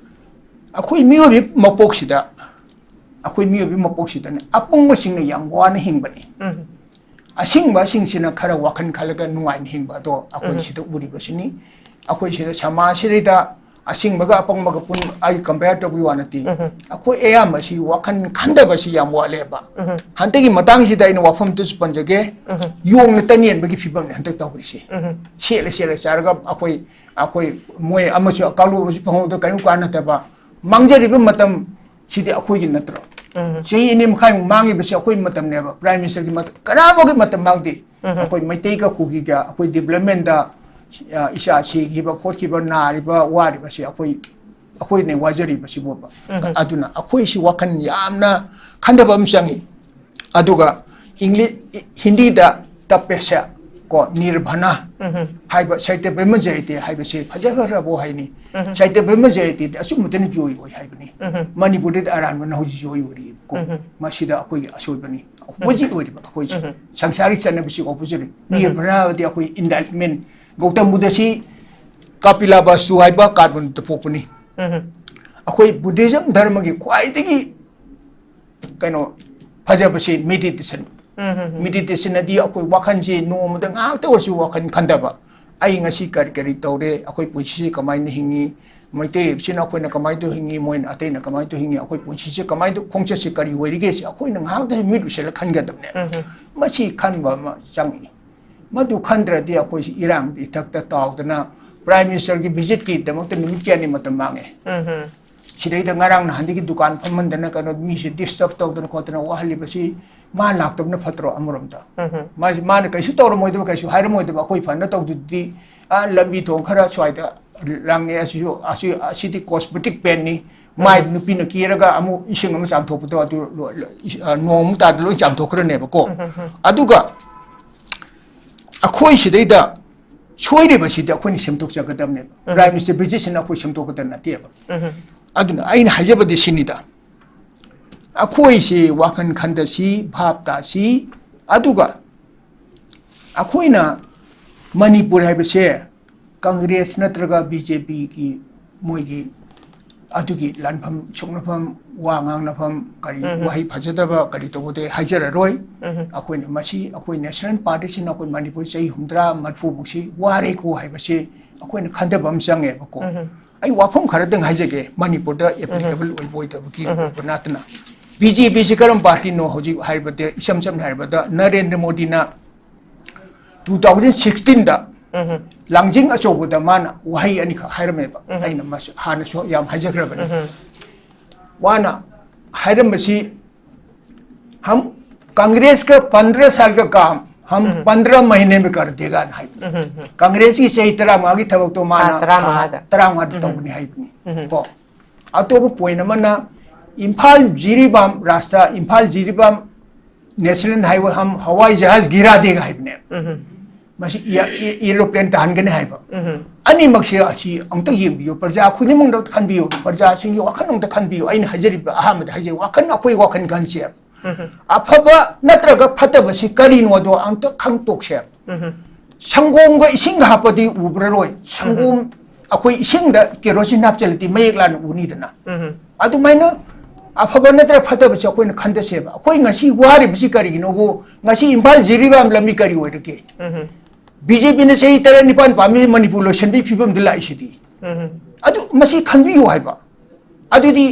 ꯑꯩꯈꯣꯏ ꯃꯤꯑꯣꯏꯕꯒꯤ ꯃꯄꯣꯛꯁꯤꯗ, ꯑꯩꯈꯣꯏ ꯃꯤꯑꯣꯏꯕꯒꯤ ꯃꯄꯣꯛꯁꯤꯗꯅꯦ, ꯑꯄꯪꯕꯁꯤꯡꯅ ꯌꯥꯝ ꯋꯥꯅ ꯍꯤꯡꯕꯅꯤ꯫ ꯎꯝ꯫ ꯑꯁꯤꯡꯕꯁꯤꯡꯁꯤꯅ ꯈꯔ ꯋꯥꯈꯜ ꯈꯜꯂꯒ ꯅꯨꯡꯉꯥꯏꯅ ꯍꯤꯡꯕ ꯑꯗꯣ ꯑꯩꯈꯣꯏ ꯎꯝ꯫ ꯁꯤꯗ ꯎꯔꯤꯕꯁꯤꯅꯤ꯫ ꯑꯩꯈꯣꯏ ꯁꯤꯗ ꯁꯃꯥꯖꯁꯤꯗ ꯑꯁꯤꯡꯕꯒ ꯑꯄꯪꯕꯒ ꯄꯨꯟ-, ꯑꯩ compare ꯇꯧꯕꯒꯤ ꯋꯥ ꯅꯠꯇꯦ꯫ ꯎꯝ꯫ ꯑꯩꯈꯣꯏ ꯑꯌꯥꯝꯕꯁꯤ ꯋꯥꯈꯜ ꯈꯟꯗꯕꯁꯤ ꯌꯥꯝ ꯋꯥꯠꯂꯦꯕ꯫ ꯎꯝ꯫ ꯍꯟꯗꯛꯀꯤ ꯃꯇꯥꯡꯁꯤꯗ ꯑꯩꯅ ꯋꯥꯐꯝ ꯑꯗꯨꯁꯨ ꯄꯟꯖꯒꯦ꯫ ꯎꯝ꯫ ꯌꯣꯡꯅ ꯇꯟ ꯌꯦꯟꯕꯒꯤ ꯐꯤꯕꯝꯅꯤ ꯍꯟꯗꯛ ꯇꯧꯔꯤꯁꯤ꯫ ꯎꯝ꯫ ꯁꯦꯠꯂ ꯁꯦꯠꯂ ꯆꯥꯔꯒ ꯑꯩꯈꯣꯏ, ꯑꯩꯈꯣꯏ ꯃꯣꯏ ꯑꯃꯁꯨ ꯀꯥꯡꯂꯨꯞ ꯑꯃꯁꯨ ꯐꯪꯍꯧꯗ ꯀꯔꯤꯝ ꯀꯥꯟꯅꯗꯕ ꯃꯥꯡꯖꯔꯤꯕ ꯃꯇꯝ ꯁꯤꯗꯤ ꯑꯩꯈꯣꯏꯒꯤ ꯅꯠꯇ꯭ꯔꯣ? ꯎꯝ꯫ ꯆꯍꯤ ꯑꯅꯤ ꯃꯈꯥꯏꯃꯨꯛ ꯃꯥꯡꯉꯤꯕꯁꯦ ꯑꯩꯈꯣꯏ ꯃꯇꯝꯅꯦꯕ꯫ Prime Ministerꯒꯤ ꯃꯇꯝ, ꯀꯅꯥꯃꯒꯤ ꯃꯇꯝ ꯃꯥꯡꯗꯦ꯫ ꯎꯝ꯫ ꯑꯩꯈꯣꯏ ꯃꯩꯇꯩꯒ ꯀꯨꯀꯤꯒ ꯑꯩꯈꯣꯏ developmentꯗ, ꯑ, ꯏꯆꯥ ꯁꯤꯈꯤꯕ ꯈꯣꯠꯈꯤꯕ, ꯅꯥꯔꯤꯕ ꯋꯥꯔꯤꯕꯁꯦ ꯑꯩꯈꯣꯏ, ꯑꯩꯈꯣꯏꯅ ꯋꯥꯖꯔꯤꯕꯁꯤꯕꯣꯕ꯫ ꯎꯝ꯫ ꯑꯗꯨꯅ ꯑꯩꯈꯣꯏꯁꯤ ꯋꯥꯈꯜ ꯌꯥꯝꯅ ꯈꯟꯊꯕ ꯑꯃ ꯆꯪꯉꯤ꯫ ꯑꯗꯨꯒ English, ꯍꯤꯟꯗꯤꯗ ꯇꯞꯄꯦꯁꯦ ꯀꯣ, ꯅꯤꯔꯚꯅ ꯎꯝ꯫ ꯍꯥꯏꯕ ꯁꯇ꯭ꯌ ꯕ꯭ꯔꯍ꯭ꯃ ꯖꯌꯇꯦ ꯍꯥꯏꯕꯁꯦ ꯐꯖꯈ꯭ꯔꯕ ꯋꯥꯍꯩꯅꯤ꯫ ꯎꯝ꯫ ꯁꯇ꯭ꯌ ꯕ꯭ꯔꯍ꯭ꯃ ꯖꯌꯇꯦꯗꯤ ꯑꯆꯨꯝꯕꯗꯅ ꯖꯣꯏ ꯑꯣꯏ ꯍꯥꯏꯕꯅꯤ꯫ ꯎꯝ꯫ ꯃꯅꯤꯄꯨꯔꯗꯗꯤ ꯑꯔꯥꯟꯕꯅ ꯍꯧꯖꯤꯛ ꯖꯣꯏ ꯑꯣꯏꯔꯤꯕꯀꯣ꯫ ꯎꯝ꯫ ꯃꯁꯤꯗ ꯑꯩꯈꯣꯏꯒꯤ ꯑꯁꯣꯏꯕꯅꯤ꯫ Opposite ꯑꯣꯏꯔꯤꯕ ꯑꯩꯈꯣꯏꯁꯦ꯫ ꯎꯝ꯫ ꯁꯪꯁꯥꯔꯤ ꯆꯠꯅꯕꯤꯁꯤ opposite ꯑꯣꯏ꯫ ꯎꯝ꯫ ꯅꯤꯔꯚꯅꯗꯤ ꯑꯩꯈꯣꯏ enlightenment꯫ ꯒꯧꯇꯝ ꯕꯨꯙꯁꯤ ꯀꯄꯤꯂꯥꯕꯥꯁꯇꯨ ꯍꯥꯏꯕ ꯀꯥꯔꯕꯣꯟꯗ ꯄꯣꯛꯄꯅꯤ꯫ ꯎꯝ꯫ ꯑꯩꯈꯣꯏ Buddhism ꯙꯔꯃꯒꯤ ꯈ꯭ꯋꯥꯏꯗꯒꯤ ꯀꯩꯅꯣ ꯐꯖꯕꯁꯤ meditation꯫ ꯎꯝ, ꯎꯝ, ꯎꯝ꯫ Meditation ꯑꯗꯤ ꯑꯩꯈꯣꯏ ꯋꯥꯈꯜꯁꯤ ꯅꯣꯡꯃꯗ ꯉꯥꯏꯍꯥꯛꯇ ꯑꯣꯏꯔꯁꯨ ꯋꯥꯈꯜ ꯈꯟꯊꯕ꯫ ꯑꯩ ꯉꯁꯤ ꯀꯔꯤ ꯀꯔꯤ ꯇꯧꯔꯦ? ꯑꯩꯈꯣꯏ ꯄꯨꯟꯁꯤꯁꯤ ꯀꯃꯥꯏꯅ ꯍꯤꯡꯉꯤ? ꯃꯩꯇꯩ ꯍꯥꯏꯕꯁꯤꯅ ꯑꯩꯈꯣꯏꯅ ꯀꯃꯥꯏꯅ ꯇꯧ ꯍꯤꯡꯉꯤ? ꯃꯣꯏꯅ ꯑꯇꯩꯅ ꯀꯃꯥꯏꯅ ꯇꯧ ꯍꯤꯡꯉꯤ? ꯑꯩꯈꯣꯏ ꯄꯨꯟꯁꯤꯁꯦ ꯀꯃꯥꯏꯅ ꯇꯧ-, ꯈꯣꯡꯆꯠꯁꯤ ꯀꯔꯤ ꯑꯣꯏꯔꯤꯒꯦ? ꯁꯤ ꯑꯩꯈꯣꯏꯅ ꯉꯥꯏꯍꯥꯛꯇ ꯃꯤꯠ ꯎꯏꯁꯤꯜꯂ ꯈꯟꯒꯗꯕꯅꯦ꯫ ꯎꯝ, ꯎꯝ꯫ ꯃꯁꯤ ꯈꯟꯕ ꯑꯃ ꯆꯪꯉꯤ꯫ ꯃꯗꯨ ꯈꯟꯗ꯭ꯔꯗꯤ ꯑꯩꯈꯣꯏꯁꯤ ꯏꯔꯥꯡꯒꯤ ꯏꯊꯛꯇ ꯇꯥꯎꯗꯅ Prime Ministerꯒꯤ visitꯀꯤꯗꯃꯛꯇ ꯅꯨꯃꯤꯠ ꯀꯌꯥꯅꯤ ꯃꯇꯝ ꯃꯥꯡꯉꯦ꯫ ꯎꯝ, ꯎꯝ꯫ ꯁꯤꯗꯩꯗ ꯉꯔꯥꯡ ꯅꯍꯥꯟꯗꯒꯤ ꯗꯨꯀꯥꯟ ꯐꯝꯍꯟꯗꯅ ꯀꯩꯅꯣ ꯃꯤꯁꯦ disturb ꯇꯧꯗꯅ ꯈꯣꯠꯇꯅ ꯋꯥꯍꯜꯂꯤꯕꯁꯤ ꯃꯥ ꯂꯥꯛꯇꯕꯅ ꯐꯠꯇ꯭ꯔꯣ ꯑꯃꯔꯣꯝꯗ? ꯎꯝ, ꯎꯝ꯫ ꯃꯥꯁꯤ, ꯃꯥꯅ ꯀꯩꯁꯨ ꯇꯧꯔꯝꯃꯣꯏꯗꯕ, ꯀꯩꯁꯨ ꯍꯥꯏꯔꯝꯃꯣꯏꯗꯕ, ꯑꯩꯈꯣꯏ ꯐꯅ ꯇꯧꯗꯨꯗꯤ, ꯑꯥ, ꯂꯝꯕꯤ ꯊꯣꯡ ꯈꯔ ꯁ꯭ꯋꯥꯏꯗ ꯂꯪꯉꯦ, ꯑꯁꯤꯁꯨ, ꯑꯁꯤ, ꯑꯁꯤꯗꯤ cosmetic paintꯅꯤ, ꯃꯥꯏ ꯎꯝ꯫ ꯅꯨꯄꯤꯅ ꯀꯦꯔꯒ ꯑꯃꯨꯛ ꯏꯁꯤꯡ ꯑꯃ ꯆꯥꯝꯊꯣꯛꯄꯗꯣ ꯑꯗꯨ ꯂꯣ-, ꯂꯣ-, ꯏꯁ-, ꯑꯥ, ꯅꯣꯡ ꯑꯃꯨꯛ ꯇꯥꯗ ꯂꯣꯏ ꯆꯥꯝꯊꯣꯛꯈ꯭ꯔꯅꯦꯕꯀꯣ꯫ ꯎꯝ, ꯎꯝ, ꯎꯝ꯫ ꯑꯗꯨꯒ ꯑꯩꯈꯣꯏ ꯁꯤꯗꯩꯗ ꯁꯣꯏꯔꯤꯕꯁꯤꯗꯤ ꯑꯩꯈꯣꯏꯅ ꯁꯦꯝꯗꯣꯛꯆꯒꯗꯕꯅꯦꯕ꯫ ꯎꯝ꯫ Prime Minister ꯕ꯭ꯔꯤꯇꯤꯁꯁꯤꯅ ꯑꯩꯈꯣꯏ ꯁꯦꯝꯗꯣꯛꯀꯗꯕ ꯅꯠꯇꯦꯕ꯫ ꯎꯝ꯫ ꯑꯗꯨꯅ ꯑꯩꯅ ꯍꯥꯏꯖꯕꯗꯤ ꯁꯤꯅꯤꯗ, ꯑꯩꯈꯣꯏꯁꯤ ꯋꯥꯈꯜ ꯈꯟꯊꯁꯤ, ꯚꯥꯞ ꯇꯥꯁꯤ, ꯑꯗꯨꯒ ꯑꯩꯈꯣꯏꯅ ꯃꯅꯤꯄꯨꯔ ꯍꯥꯏꯕꯁꯦ ꯀꯪꯒ꯭ꯔꯦꯁ ꯅꯠꯇ꯭ꯔꯒ ꯕꯤ ꯖꯦ ꯄꯤꯒꯤ ꯃꯣꯏꯒꯤ ꯑꯗꯨꯒꯤ ꯂꯥꯟꯐꯝ ꯁꯣꯛꯅꯐꯝ, ꯋꯥ ꯉꯥꯡꯅꯐꯝ, ꯀꯔꯤ ꯎꯝ, ꯎꯝ꯫ ꯋꯥꯍꯩ ꯐꯖꯗꯕ ꯀꯔꯤ ꯇꯧꯕꯗꯤ ꯍꯥꯏꯖꯔꯔꯣꯏ꯫ ꯎꯝ, ꯎꯝ꯫ ꯑꯩꯈꯣꯏꯅ ꯃꯁꯤ, ꯑꯩꯈꯣꯏ National Partyꯁꯤꯅ ꯑꯩꯈꯣꯏ ꯃꯅꯤꯄꯨꯔ ꯆꯍꯤ ꯍꯨꯝꯗ꯭ꯔꯥ ꯃꯔꯤꯐꯨꯃꯨꯛꯁꯤ ꯋꯥꯔꯦꯀꯣ ꯍꯥꯏꯕꯁꯤ ꯑꯩꯈꯣꯏꯅ ꯈꯟꯊꯕ ꯑꯃ ꯆꯪꯉꯦꯕꯀꯣ꯫ ꯎꯝ, ꯎꯝ꯫ ꯑꯩ ꯋꯥꯐꯝ ꯈꯔꯗꯪ ꯍꯥꯏꯖꯒꯦ, ꯃꯅꯤꯄꯨꯔꯗ ꯎꯝ, ꯎꯝ꯫ Applicable ꯑꯣꯏꯕ ꯑꯣꯏꯗꯕꯒꯤ ꯎꯝ, ꯎꯝ꯫ ꯑꯣꯏꯕ ꯅꯠꯇꯅ꯫ ꯕꯤ ꯖꯦ ꯄꯤꯁꯤ ꯀꯔꯝꯕ partyꯅꯣ? ꯍꯧꯖꯤꯛ ꯍꯥꯏꯔꯕꯗ, ꯏꯁꯝ ꯁꯝꯅ ꯍꯥꯏꯔꯕꯗ, ꯅꯔꯦꯟꯗ꯭ꯔ ꯃꯣꯗꯤꯅ two thousand sixteenꯗ ꯎꯝ, ꯎꯝ꯫ ꯂꯥꯡꯖꯤꯡ ꯑꯆꯧꯕꯗ ꯃꯥꯅ ꯋꯥꯍꯩ ꯑꯅꯤꯈꯛ ꯍꯥꯏꯔꯝꯃꯦꯕ꯫ ꯎꯝ꯫ ꯑꯩꯅ ꯃꯁꯤ ꯍꯥꯟꯅꯁꯨ ꯌꯥꯝ ꯍꯥꯏꯖꯈ꯭ꯔꯕꯅꯤ꯫ ꯎꯝ꯫ ꯋꯥꯅ ꯍꯥꯏꯔꯝꯕꯁꯤ, हम कांग्रेस का पन्द्रह साल का काम हम पन्द्रह महीने में कर देगा ꯅ ꯍꯥꯏꯕꯅꯤ꯫ ꯀꯪꯒ꯭ꯔꯦꯁꯀꯤ ꯆꯍꯤ ꯇꯔꯥꯃꯉꯥꯒꯤ ꯊꯕꯛꯇꯣ ꯃꯥꯅ ꯊꯥ ꯇꯔꯥꯃꯉꯥꯗ꯫ ꯇꯔꯥꯃꯉꯥꯗ ꯇꯧꯒꯅꯤ ꯍꯥꯏꯕꯅꯤ꯫ ꯀꯣ, ꯑꯇꯣꯞꯄ ꯄꯣꯏꯟ ꯑꯃꯅ, ꯏꯝꯐꯥꯜ ꯖꯤꯔꯤꯕꯥꯝ ꯔꯥꯁꯇ, ꯏꯝꯐꯥꯜ ꯖꯤꯔꯤꯕꯥꯝ ꯅꯦꯁꯅꯦꯜ ꯍꯥꯏꯋꯦ ꯍꯝ ꯍꯋꯥꯏ ꯖꯍꯥꯖ ꯒꯤꯔꯥ ꯗꯦꯒ ꯍꯥꯏꯕꯅꯦ꯫ ꯃꯁꯤ ꯏꯌꯥ-, ꯏ-, ꯑꯦꯔꯣꯄ꯭ꯂꯦꯟ ꯇꯥꯍꯟꯒꯅꯤ ꯍꯥꯏꯕ꯫ ꯑꯅꯤꯃꯛꯁꯦ ꯑꯁꯤ ꯑꯃꯨꯛꯇ ꯌꯦꯡꯕꯤꯌꯨ, ꯄ꯭ꯔꯖꯥ ꯈꯨꯗꯤꯡꯃꯛꯇ ꯈꯟꯕꯤꯌꯨ, ꯄ꯭ꯔꯖꯥꯁꯤꯡꯒꯤ ꯋꯥꯈꯜ ꯑꯃꯨꯛꯇ ꯈꯟꯕꯤꯌꯨ꯫ ꯑꯩꯅ ꯍꯥꯏꯖꯔꯤꯕ, ꯑꯍꯥꯟꯕꯗ ꯍꯥꯏꯖꯩ, ꯋꯥꯈꯜ, ꯑꯩꯈꯣꯏ ꯋꯥꯈꯜ ꯈꯟꯁꯦ꯫ ꯑꯐꯕ ꯅꯠꯇ꯭ꯔꯒ ꯐꯠꯇꯕꯁꯤ ꯀꯔꯤꯅꯣꯗꯣ ꯑꯝꯇ ꯈꯪꯇꯣꯛꯁꯦ꯫ ꯁꯪꯒꯣꯝꯒ ꯏꯁꯤꯡꯒ ꯍꯥꯞꯄꯗꯤ ꯎꯕ꯭ꯔꯔꯣꯏ꯫ ꯁꯪꯒꯣꯝ, ꯑꯩꯈꯣꯏ ꯏꯁꯤꯡꯗ ꯀꯦꯔꯣꯁꯤꯟ ꯍꯥꯞꯆꯤꯜꯂꯗꯤ ꯃꯌꯦꯛ ꯂꯥꯅ ꯎꯅꯤꯗꯅ꯫ ꯑꯗꯨꯃꯥꯏꯅ ꯑꯐꯕ ꯅꯠꯇ꯭ꯔ ꯐꯠꯇꯕꯁꯤ ꯑꯩꯈꯣꯏꯅ ꯈꯟꯗꯁꯦꯕ꯫ ꯑꯩꯈꯣꯏ ꯉꯁꯤ ꯋꯥꯔꯤꯕꯁꯤ ꯀꯔꯤꯒꯤꯅꯣꯕꯨ, ꯉꯁꯤ ꯏꯝꯐꯥꯜ ꯖꯤꯔꯤꯕꯥꯝ ꯂꯝꯕꯤ ꯀꯔꯤ ꯑꯣꯏꯔꯒꯦ? ꯕꯤ ꯖꯦ ꯄꯤꯅ ꯆꯍꯤ ꯇꯔꯦꯠ ꯅꯤꯄꯥꯟ ꯄꯥꯝꯃꯤ ꯃꯅꯤꯄꯨꯔ ꯂꯣꯏꯁꯤꯟꯕꯒꯤ ꯐꯤꯕꯝꯗ ꯂꯥꯛꯏꯁꯤꯗꯤ꯫ ꯑꯗꯨ ꯃꯁꯤ ꯈꯟꯕꯤꯌꯨ ꯍꯥꯏꯕ꯫ ꯑꯗꯨꯗꯤ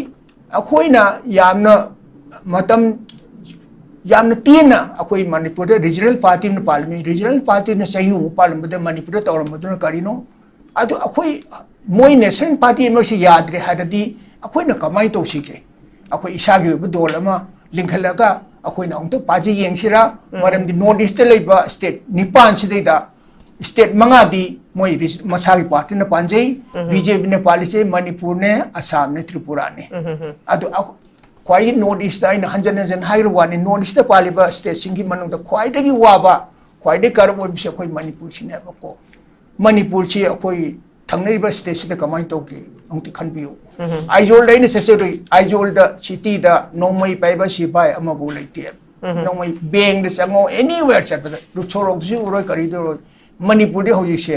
ꯑꯩꯈꯣꯏꯅ ꯌꯥꯝꯅ ꯃꯇꯝ ꯌꯥꯝꯅ ꯇꯦꯟꯅ ꯑꯩꯈꯣꯏ ꯃꯅꯤꯄꯨꯔꯗ ꯔꯤꯖꯅꯦꯜ ꯄꯥꯔꯇꯤ ꯑꯃ ꯄꯥꯜꯂꯝꯃꯤ꯫ ꯔꯤꯖꯅꯦꯜ ꯄꯥꯔꯇꯤꯅ ꯆꯍꯤ ꯑꯃ ꯄꯥꯜꯂꯝꯕꯗ ꯃꯅꯤꯄꯨꯔꯗ ꯇꯧꯔꯝꯕꯗꯨꯅ ꯀꯔꯤꯅꯣ? ꯑꯗꯨ ꯑꯩꯈꯣꯏ, ꯃꯣꯏ ꯅꯦꯁꯅꯦꯜ ꯄꯥꯔꯇꯤ ꯑꯃꯁꯤ ꯌꯥꯗ꯭ꯔꯦ ꯍꯥꯏꯔꯗꯤ ꯑꯩꯈꯣꯏꯅ ꯀꯃꯥꯏꯅ ꯇꯧꯁꯤꯒꯦ? ꯑꯩꯈꯣꯏ ꯏꯁꯥꯒꯤ ꯑꯣꯏꯕ ꯗꯣꯜ ꯑꯃ ꯂꯤꯡꯈꯠꯂꯒ ꯑꯩꯈꯣꯏꯅ ꯑꯃꯨꯛꯇ ꯄꯥꯖꯤ ꯌꯦꯡꯁꯤꯔꯥ? ꯃꯔꯝꯗꯤ ꯅꯣꯔꯠ ꯏꯁꯇ ꯂꯩꯕ ꯁ꯭ꯇꯦꯠ ꯅꯤꯄꯥꯟꯁꯤꯗꯩꯗ ꯁ꯭ꯇꯦꯠ ꯃꯉꯥꯗꯤ ꯃꯣꯏ ꯔꯤꯖ-, ꯃꯁꯥꯒꯤ ꯄꯥꯔꯇꯤꯅ ꯄꯥꯟꯖꯩ꯫ ꯕꯤ ꯖꯦ ꯄꯤꯅ ꯄꯥꯜꯂꯤꯁꯦ ꯃꯅꯤꯄꯨꯔꯅꯦ, ꯑꯁꯥꯝꯅꯦ, ꯇ꯭ꯔꯤꯄꯨꯔꯥꯅꯦ꯫ ꯑꯗꯨ ꯑ-, ꯈ꯭ꯋꯥꯏꯗꯒꯤ ꯅꯣꯔꯠ ꯏꯁꯇ ꯑꯩꯅ ꯍꯟꯖꯟ ꯍꯟꯖꯟ ꯍꯥꯏꯔꯤꯕ ꯋꯥꯅꯤ, ꯅꯣꯔꯠ ꯏꯁꯇ ꯄꯥꯜꯂꯤꯕ ꯁ꯭ꯇꯦꯠꯁꯤꯡꯒꯤ ꯃꯅꯨꯡꯗ ꯈ꯭ꯋꯥꯏꯗꯒꯤ ꯋꯥꯕ, ꯈ꯭ꯋꯥꯏꯗꯒꯤ ꯀꯔꯞ ꯑꯣꯏꯕꯁꯦ ꯑꯩꯈꯣꯏ ꯃꯅꯤꯄꯨꯔꯁꯤꯅꯦꯕꯀꯣ꯫ ꯃꯅꯤꯄꯨꯔꯁꯤ ꯑꯩꯈꯣꯏ ꯊꯪꯅꯔꯤꯕ ꯁ꯭ꯇꯦꯠꯁꯤꯗ ꯀꯃꯥꯏꯅ ꯇꯧꯒꯦ ꯑꯃꯨꯛꯇ ꯈꯟꯕꯤꯌꯨ꯫ ꯑꯥꯏꯖꯣꯜꯗ ꯑꯩꯅ ꯆꯠꯆꯔꯨꯏ, ꯑꯥꯏꯖꯣꯜꯗ ꯁꯤꯇꯤꯗ ꯅꯣꯡꯃꯩ ꯄꯥꯏꯕ ꯁꯤꯐꯥꯏ ꯑꯃꯐꯥꯎ ꯂꯩꯇꯦ꯫ ꯅꯣꯡꯃꯩ ꯕꯦꯡꯗ ꯆꯪꯉꯣ, anywhere ꯆꯠꯄꯗ, ꯁꯣꯔꯣꯛꯇꯁꯨ ꯎꯔꯣꯏ, ꯀꯔꯤꯗ ꯎꯔꯣꯏ꯫ ꯃꯅꯤꯄꯨꯔꯗꯤ ꯍꯧꯖꯤꯛꯁꯦ,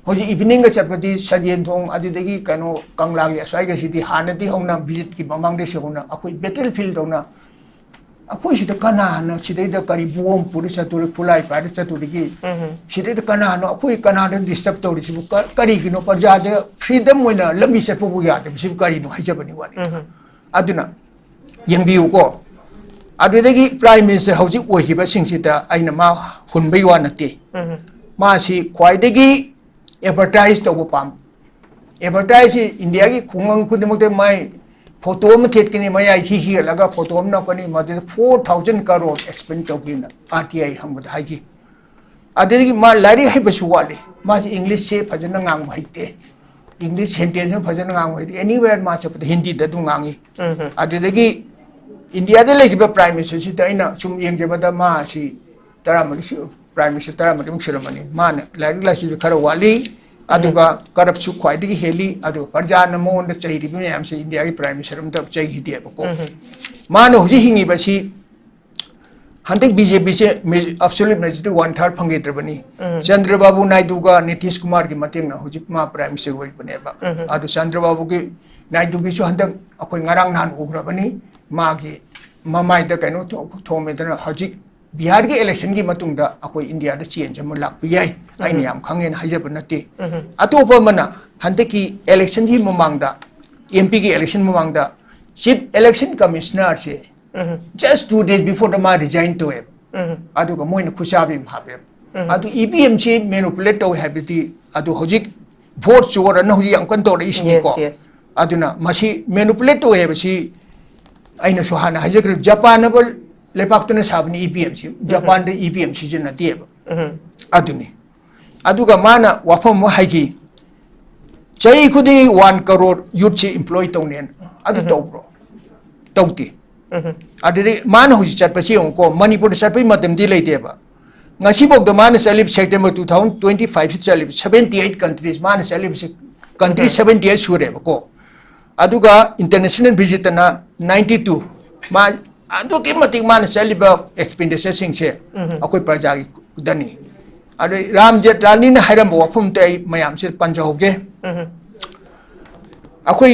ꯍꯧꯖꯤꯛ ꯏꯚꯤꯅꯤꯡꯒ ꯆꯠꯄꯗꯤ ꯁꯖꯦꯟꯊꯣꯡ, ꯑꯗꯨꯗꯒꯤ ꯀꯩꯅꯣ, ꯀꯪꯂꯥꯒꯤ ꯑꯁ꯭ꯋꯥꯏꯒꯁꯤꯗꯤ ꯍꯥꯟꯅꯗꯤ ꯍꯧꯅ ꯚꯤꯖꯤꯠꯀꯤ ꯃꯃꯥꯡꯗꯩꯁꯨ ꯍꯧꯅ ꯑꯩꯈꯣꯏ ꯕꯦꯇꯜ ꯐꯤꯜ ꯇꯧꯅ, ꯑꯩꯈꯣꯏ ꯁꯤꯗ ꯀꯅꯥꯅ ꯁꯤꯗꯩꯗ ꯀꯔꯤ ꯕꯣꯝ ꯄꯨꯔ ꯆꯠꯇꯣꯔꯤ, ꯈꯨꯠꯂꯥꯏ ꯄꯥꯏꯔ ꯆꯠꯇꯣꯔꯤꯒꯦ? ꯁꯤꯗꯩꯗ ꯀꯅꯥꯅꯣ, ꯑꯩꯈꯣꯏ ꯀꯅꯥꯗ ꯗꯤꯁꯇꯔꯕ ꯇꯧꯔꯤꯁꯤꯕꯨ? ꯀ-, ꯀꯔꯤꯒꯤꯅꯣ? ꯄ꯭ꯔꯖꯥꯗ ꯐ꯭ꯔꯤꯗꯝ ꯑꯣꯏꯅ ꯂꯝꯕꯤ ꯆꯠꯄꯕꯨ ꯌꯥꯗꯕꯁꯤꯕꯨ ꯀꯔꯤꯅꯣ ꯍꯥꯏꯖꯕꯅꯤ ꯋꯥꯅꯤ꯫ ꯑꯗꯨꯅ ꯌꯦꯡꯕꯤꯌꯨꯀꯣ꯫ ꯑꯗꯨꯗꯒꯤ ꯄ꯭ꯔꯥꯏꯝ ꯃꯤꯅꯤꯁꯇꯔ ꯍꯧꯖꯤꯛ ꯑꯣꯏꯈꯤꯕꯁꯤꯡꯁꯤꯗ ꯑꯩꯅ ꯃꯥ ꯍꯨꯟꯕꯩ ꯋꯥ ꯅꯠꯇꯦ꯫ ꯃꯥꯁꯤ ꯈ꯭ꯋꯥꯏꯗꯒꯤ ꯑꯦꯗꯚꯔꯇꯥꯏꯁ ꯇꯧꯕ ꯄꯥꯝ-, ꯑꯦꯗꯚꯔꯇꯥꯏꯁꯁꯤ ꯏꯟꯗꯤꯌꯥꯒꯤ ꯈꯨꯡꯒꯪ ꯈꯨꯗꯤꯡꯃꯛꯇ ꯃꯥꯏ ꯐꯣꯇꯣ ꯑꯃ ꯊꯦꯠꯀꯅꯤ, ꯃꯌꯥꯏ ꯊꯤ ꯍꯤꯒꯠꯂꯒ ꯐꯣꯇꯣ ꯑꯃ ꯅꯞꯀꯅꯤ, ꯃꯗꯨꯗ four thousand crore expend ꯇꯧꯈꯤꯅ ꯑꯥꯔ ꯇꯤ ꯑꯥꯏ ꯍꯪꯕꯗ ꯍꯥꯏꯈꯤ꯫ ꯑꯗꯨꯗꯒꯤ ꯃꯥ ꯂꯥꯏꯔꯤꯛ ꯍꯩꯕꯁꯨ ꯋꯥꯠꯂꯤ, ꯃꯥꯁꯤ ꯏꯪꯂꯤꯁꯁꯦ ꯐꯖꯅ ꯉꯥꯡꯕ ꯍꯩꯇꯦ, ꯏꯪꯂꯤꯁ ꯁꯦꯟꯇꯦꯟꯁ ꯑꯃ ꯐꯖꯅ ꯉꯥꯡꯕ ꯍꯩꯇꯦ, ꯑꯦꯅꯤꯋꯦꯔ ꯃꯥ ꯆꯠꯄꯗ ꯍꯤꯟꯗꯤꯗ ꯑꯗꯨꯝ ꯉꯥꯡꯉꯤ꯫ ꯑꯗꯨꯗꯒꯤ ꯏꯟꯗꯤꯌꯥꯗ ꯂꯩꯈꯤꯕ ꯄ꯭ꯔꯥꯏꯝ ꯃꯤꯅꯤꯁꯇꯔꯁꯤꯗ ꯑꯩꯅ ꯁꯨꯝ ꯌꯦꯡꯖꯕꯗ ꯃꯥꯁꯤ ꯇꯔꯥꯃꯔꯤ ꯁꯨ-, ꯄ꯭ꯔꯥꯏꯝ ꯃꯤꯅꯤꯁꯇꯔ ꯇꯔꯥꯃꯔꯤꯃꯨꯛ ꯁꯨꯔꯝꯃꯅꯤ꯫ ꯃꯥꯅ ꯂꯥꯏꯔꯤꯛ ꯂꯥꯏꯁꯨꯁꯨ ꯈꯔ ꯋꯥꯠꯂꯤ, ꯑꯗꯨꯒ ꯀꯔꯞꯁꯨ ꯈ꯭ꯋꯥꯏꯗꯒꯤ ꯍꯦꯜꯂꯤ, ꯑꯗꯨꯒ ꯄ꯭ꯔꯖꯥꯅ ꯃꯉꯣꯟꯗ ꯆꯩꯔꯤꯕ ꯃꯌꯥꯝꯁꯦ ꯏꯟꯗꯤꯌꯥꯒꯤ ꯄ꯭ꯔꯥꯏꯝ ꯃꯤꯅꯤꯁꯇꯔ ꯑꯝꯇ ꯆꯩꯈꯤꯗꯦꯕꯀꯣ꯫ ꯃꯥꯅ ꯍꯧꯖꯤꯛ ꯍꯤꯡꯉꯤꯕꯁꯤ ꯍꯟꯗꯛ ꯕꯤ ꯖꯦ ꯄꯤꯁꯦ absolute majority one third ꯐꯪꯈꯤꯗ꯭ꯔꯕꯅꯤ꯫ ꯆꯟꯗ꯭ꯔꯕꯥꯕꯨ ꯅꯥꯏꯗꯨꯒ ꯅꯤꯇꯤꯁ ꯀꯨꯃꯥꯔꯒꯤ ꯃꯇꯦꯡꯅ ꯍꯧꯖꯤꯛ ꯃꯥ ꯄ꯭ꯔꯥꯏꯝ ꯃꯤꯅꯤꯁꯇꯔ ꯑꯣꯏꯕꯅꯦꯕ꯫ ꯑꯗꯨ ꯆꯟꯗ꯭ꯔꯕꯥꯕꯨꯒꯤ ꯅꯥꯏꯗꯨꯒꯤꯁꯨ ꯍꯟꯗꯛ ꯑꯩꯈꯣꯏ ꯉꯔꯥꯡ ꯅꯍꯥꯟ ꯎꯈ꯭ꯔꯕꯅꯤ, ꯃꯥꯒꯤ ꯃꯃꯥꯏꯗ ꯀꯩꯅꯣ ꯊꯣ-, ꯊꯣꯝꯃꯦꯗꯅ꯫ ꯍꯧꯖꯤꯛ ꯕꯤꯍꯥꯔꯒꯤ ꯏꯂꯦꯛꯁꯟꯒꯤ ꯃꯇꯨꯡꯗ ꯑꯩꯈꯣꯏ ꯏꯟꯗꯤꯌꯥꯗ ꯆꯦꯟꯖ ꯑꯃ ꯂꯥꯛꯄ ꯌꯥꯏ꯫ ꯑꯩꯅ ꯌꯥꯝ ꯈꯪꯉꯦꯅ ꯍꯥꯏꯖꯕ ꯅꯠꯇꯦ꯫ ꯑꯇꯣꯞꯄ ꯑꯃꯅ ꯍꯟꯗꯛꯀꯤ ꯏꯂꯦꯛꯁꯟꯒꯤ ꯃꯃꯥꯡꯗ, ꯑꯦꯝ ꯄꯤꯒꯤ ꯏꯂꯦꯛꯁꯟ ꯃꯃꯥꯡꯗ ꯆꯤꯐ ꯏꯂꯦꯛꯁꯟ ꯀꯃꯤꯁꯅꯔꯁꯦ just two days before ꯗ ꯃꯥ ꯔꯤꯖꯥꯏꯟ ꯇꯧꯋꯦꯕ꯫ ꯑꯗꯨꯒ ꯃꯣꯏꯅ ꯈꯨꯠꯆꯥꯕꯤ ꯑꯃ ꯍꯥꯞꯄꯦꯕ꯫ ꯑꯗꯨ ꯏ ꯚꯤ ꯑꯦꯝꯁꯤ ꯃꯦꯅꯨꯄꯨꯂꯦꯠ ꯇꯧꯋꯦ ꯍꯥꯏꯕꯗꯤ, ꯑꯗꯨ ꯍꯧꯖꯤꯛ ꯚꯣꯠ ꯆꯣꯔꯅ ꯍꯧꯖꯤꯛ ꯌꯥꯝ ꯀꯟꯅ ꯇꯧꯔꯛꯏꯁꯤꯅꯤꯀꯣ꯫ Yes, yes. ꯑꯗꯨꯅ ꯃꯁꯤ ꯃꯦꯅꯨꯄꯨꯂꯦꯠ ꯇꯧꯋꯦ ꯍꯥꯏꯕꯁꯤ ꯑꯩꯅꯁꯨ ꯍꯥꯟꯅ ꯍꯥꯏꯖꯈ꯭ꯔꯦ, ꯖꯄꯥꯟ ꯍꯥꯏꯕ ꯂꯩꯄꯥꯛꯇꯨꯅ ꯁꯥꯕꯅꯤ ꯏ ꯚꯤ ꯑꯦꯝꯁꯤ꯫ ꯖꯄꯥꯟꯗ ꯏ ꯚꯤ ꯑꯦꯝ ꯁꯤꯖꯤꯟꯅꯗꯦꯕ꯫ ꯑꯗꯨꯅꯤ꯫ ꯑꯗꯨꯒ ꯃꯥꯅ ꯋꯥꯐꯝ ꯑꯃ ꯍꯥꯏꯈꯤ, ꯆꯍꯤ ꯈꯨꯗꯤꯡꯒꯤ one crore ꯌꯨꯠꯁꯤ ꯑꯦꯝꯄ꯭ꯂꯣꯏ ꯇꯧꯅꯦꯅ꯫ ꯑꯗꯨ ꯇꯧꯕ꯭ꯔꯣ? ꯇꯧꯗꯦ꯫ ꯑꯗꯨꯗꯤ ꯃꯥꯅ ꯍꯧꯖꯤꯛ ꯆꯠꯄꯁꯤ ꯌꯦꯡꯉꯨꯀꯣ, ꯃꯅꯤꯄꯨꯔꯗ ꯆꯠꯄꯒꯤ ꯃꯇꯝꯗꯤ ꯂꯩꯇꯦꯕ꯫ ꯉꯁꯤꯐꯥꯎꯗ ꯃꯥꯅ ꯆꯠꯂꯤꯕ September two thousand twenty five ꯁꯤ ꯆꯠꯂꯤꯕ seventy eight countries, ꯃꯥꯅ ꯆꯠꯂꯤꯕꯁꯤ country seventy eight ꯁꯨꯔꯦꯕꯀꯣ꯫ ꯑꯗꯨꯒ ꯏꯟꯇꯔꯅꯦꯁꯅꯦꯜ ꯚꯤꯖꯤꯠꯇꯅ ninety two꯫ ꯃꯥ ꯑꯗꯨꯛꯀꯤ ꯃꯇꯤꯛ ꯃꯥꯅ ꯆꯠꯂꯤꯕ ꯑꯦꯛꯁꯄꯦꯟꯗꯤꯆꯔꯁꯤꯡꯁꯦ ꯑꯩꯈꯣꯏ ꯄ꯭ꯔꯖꯥꯒꯤꯗꯅꯤ꯫ ꯑꯗꯩ ꯔꯥꯝ ꯖꯦꯠꯂꯥꯅꯤꯅ ꯍꯥꯏꯔꯝꯕ ꯋꯥꯐꯝꯗ ꯑꯩ ꯃꯌꯥꯝꯁꯦ ꯄꯟꯖꯍꯧꯒꯦ꯫ ꯑꯩꯈꯣꯏ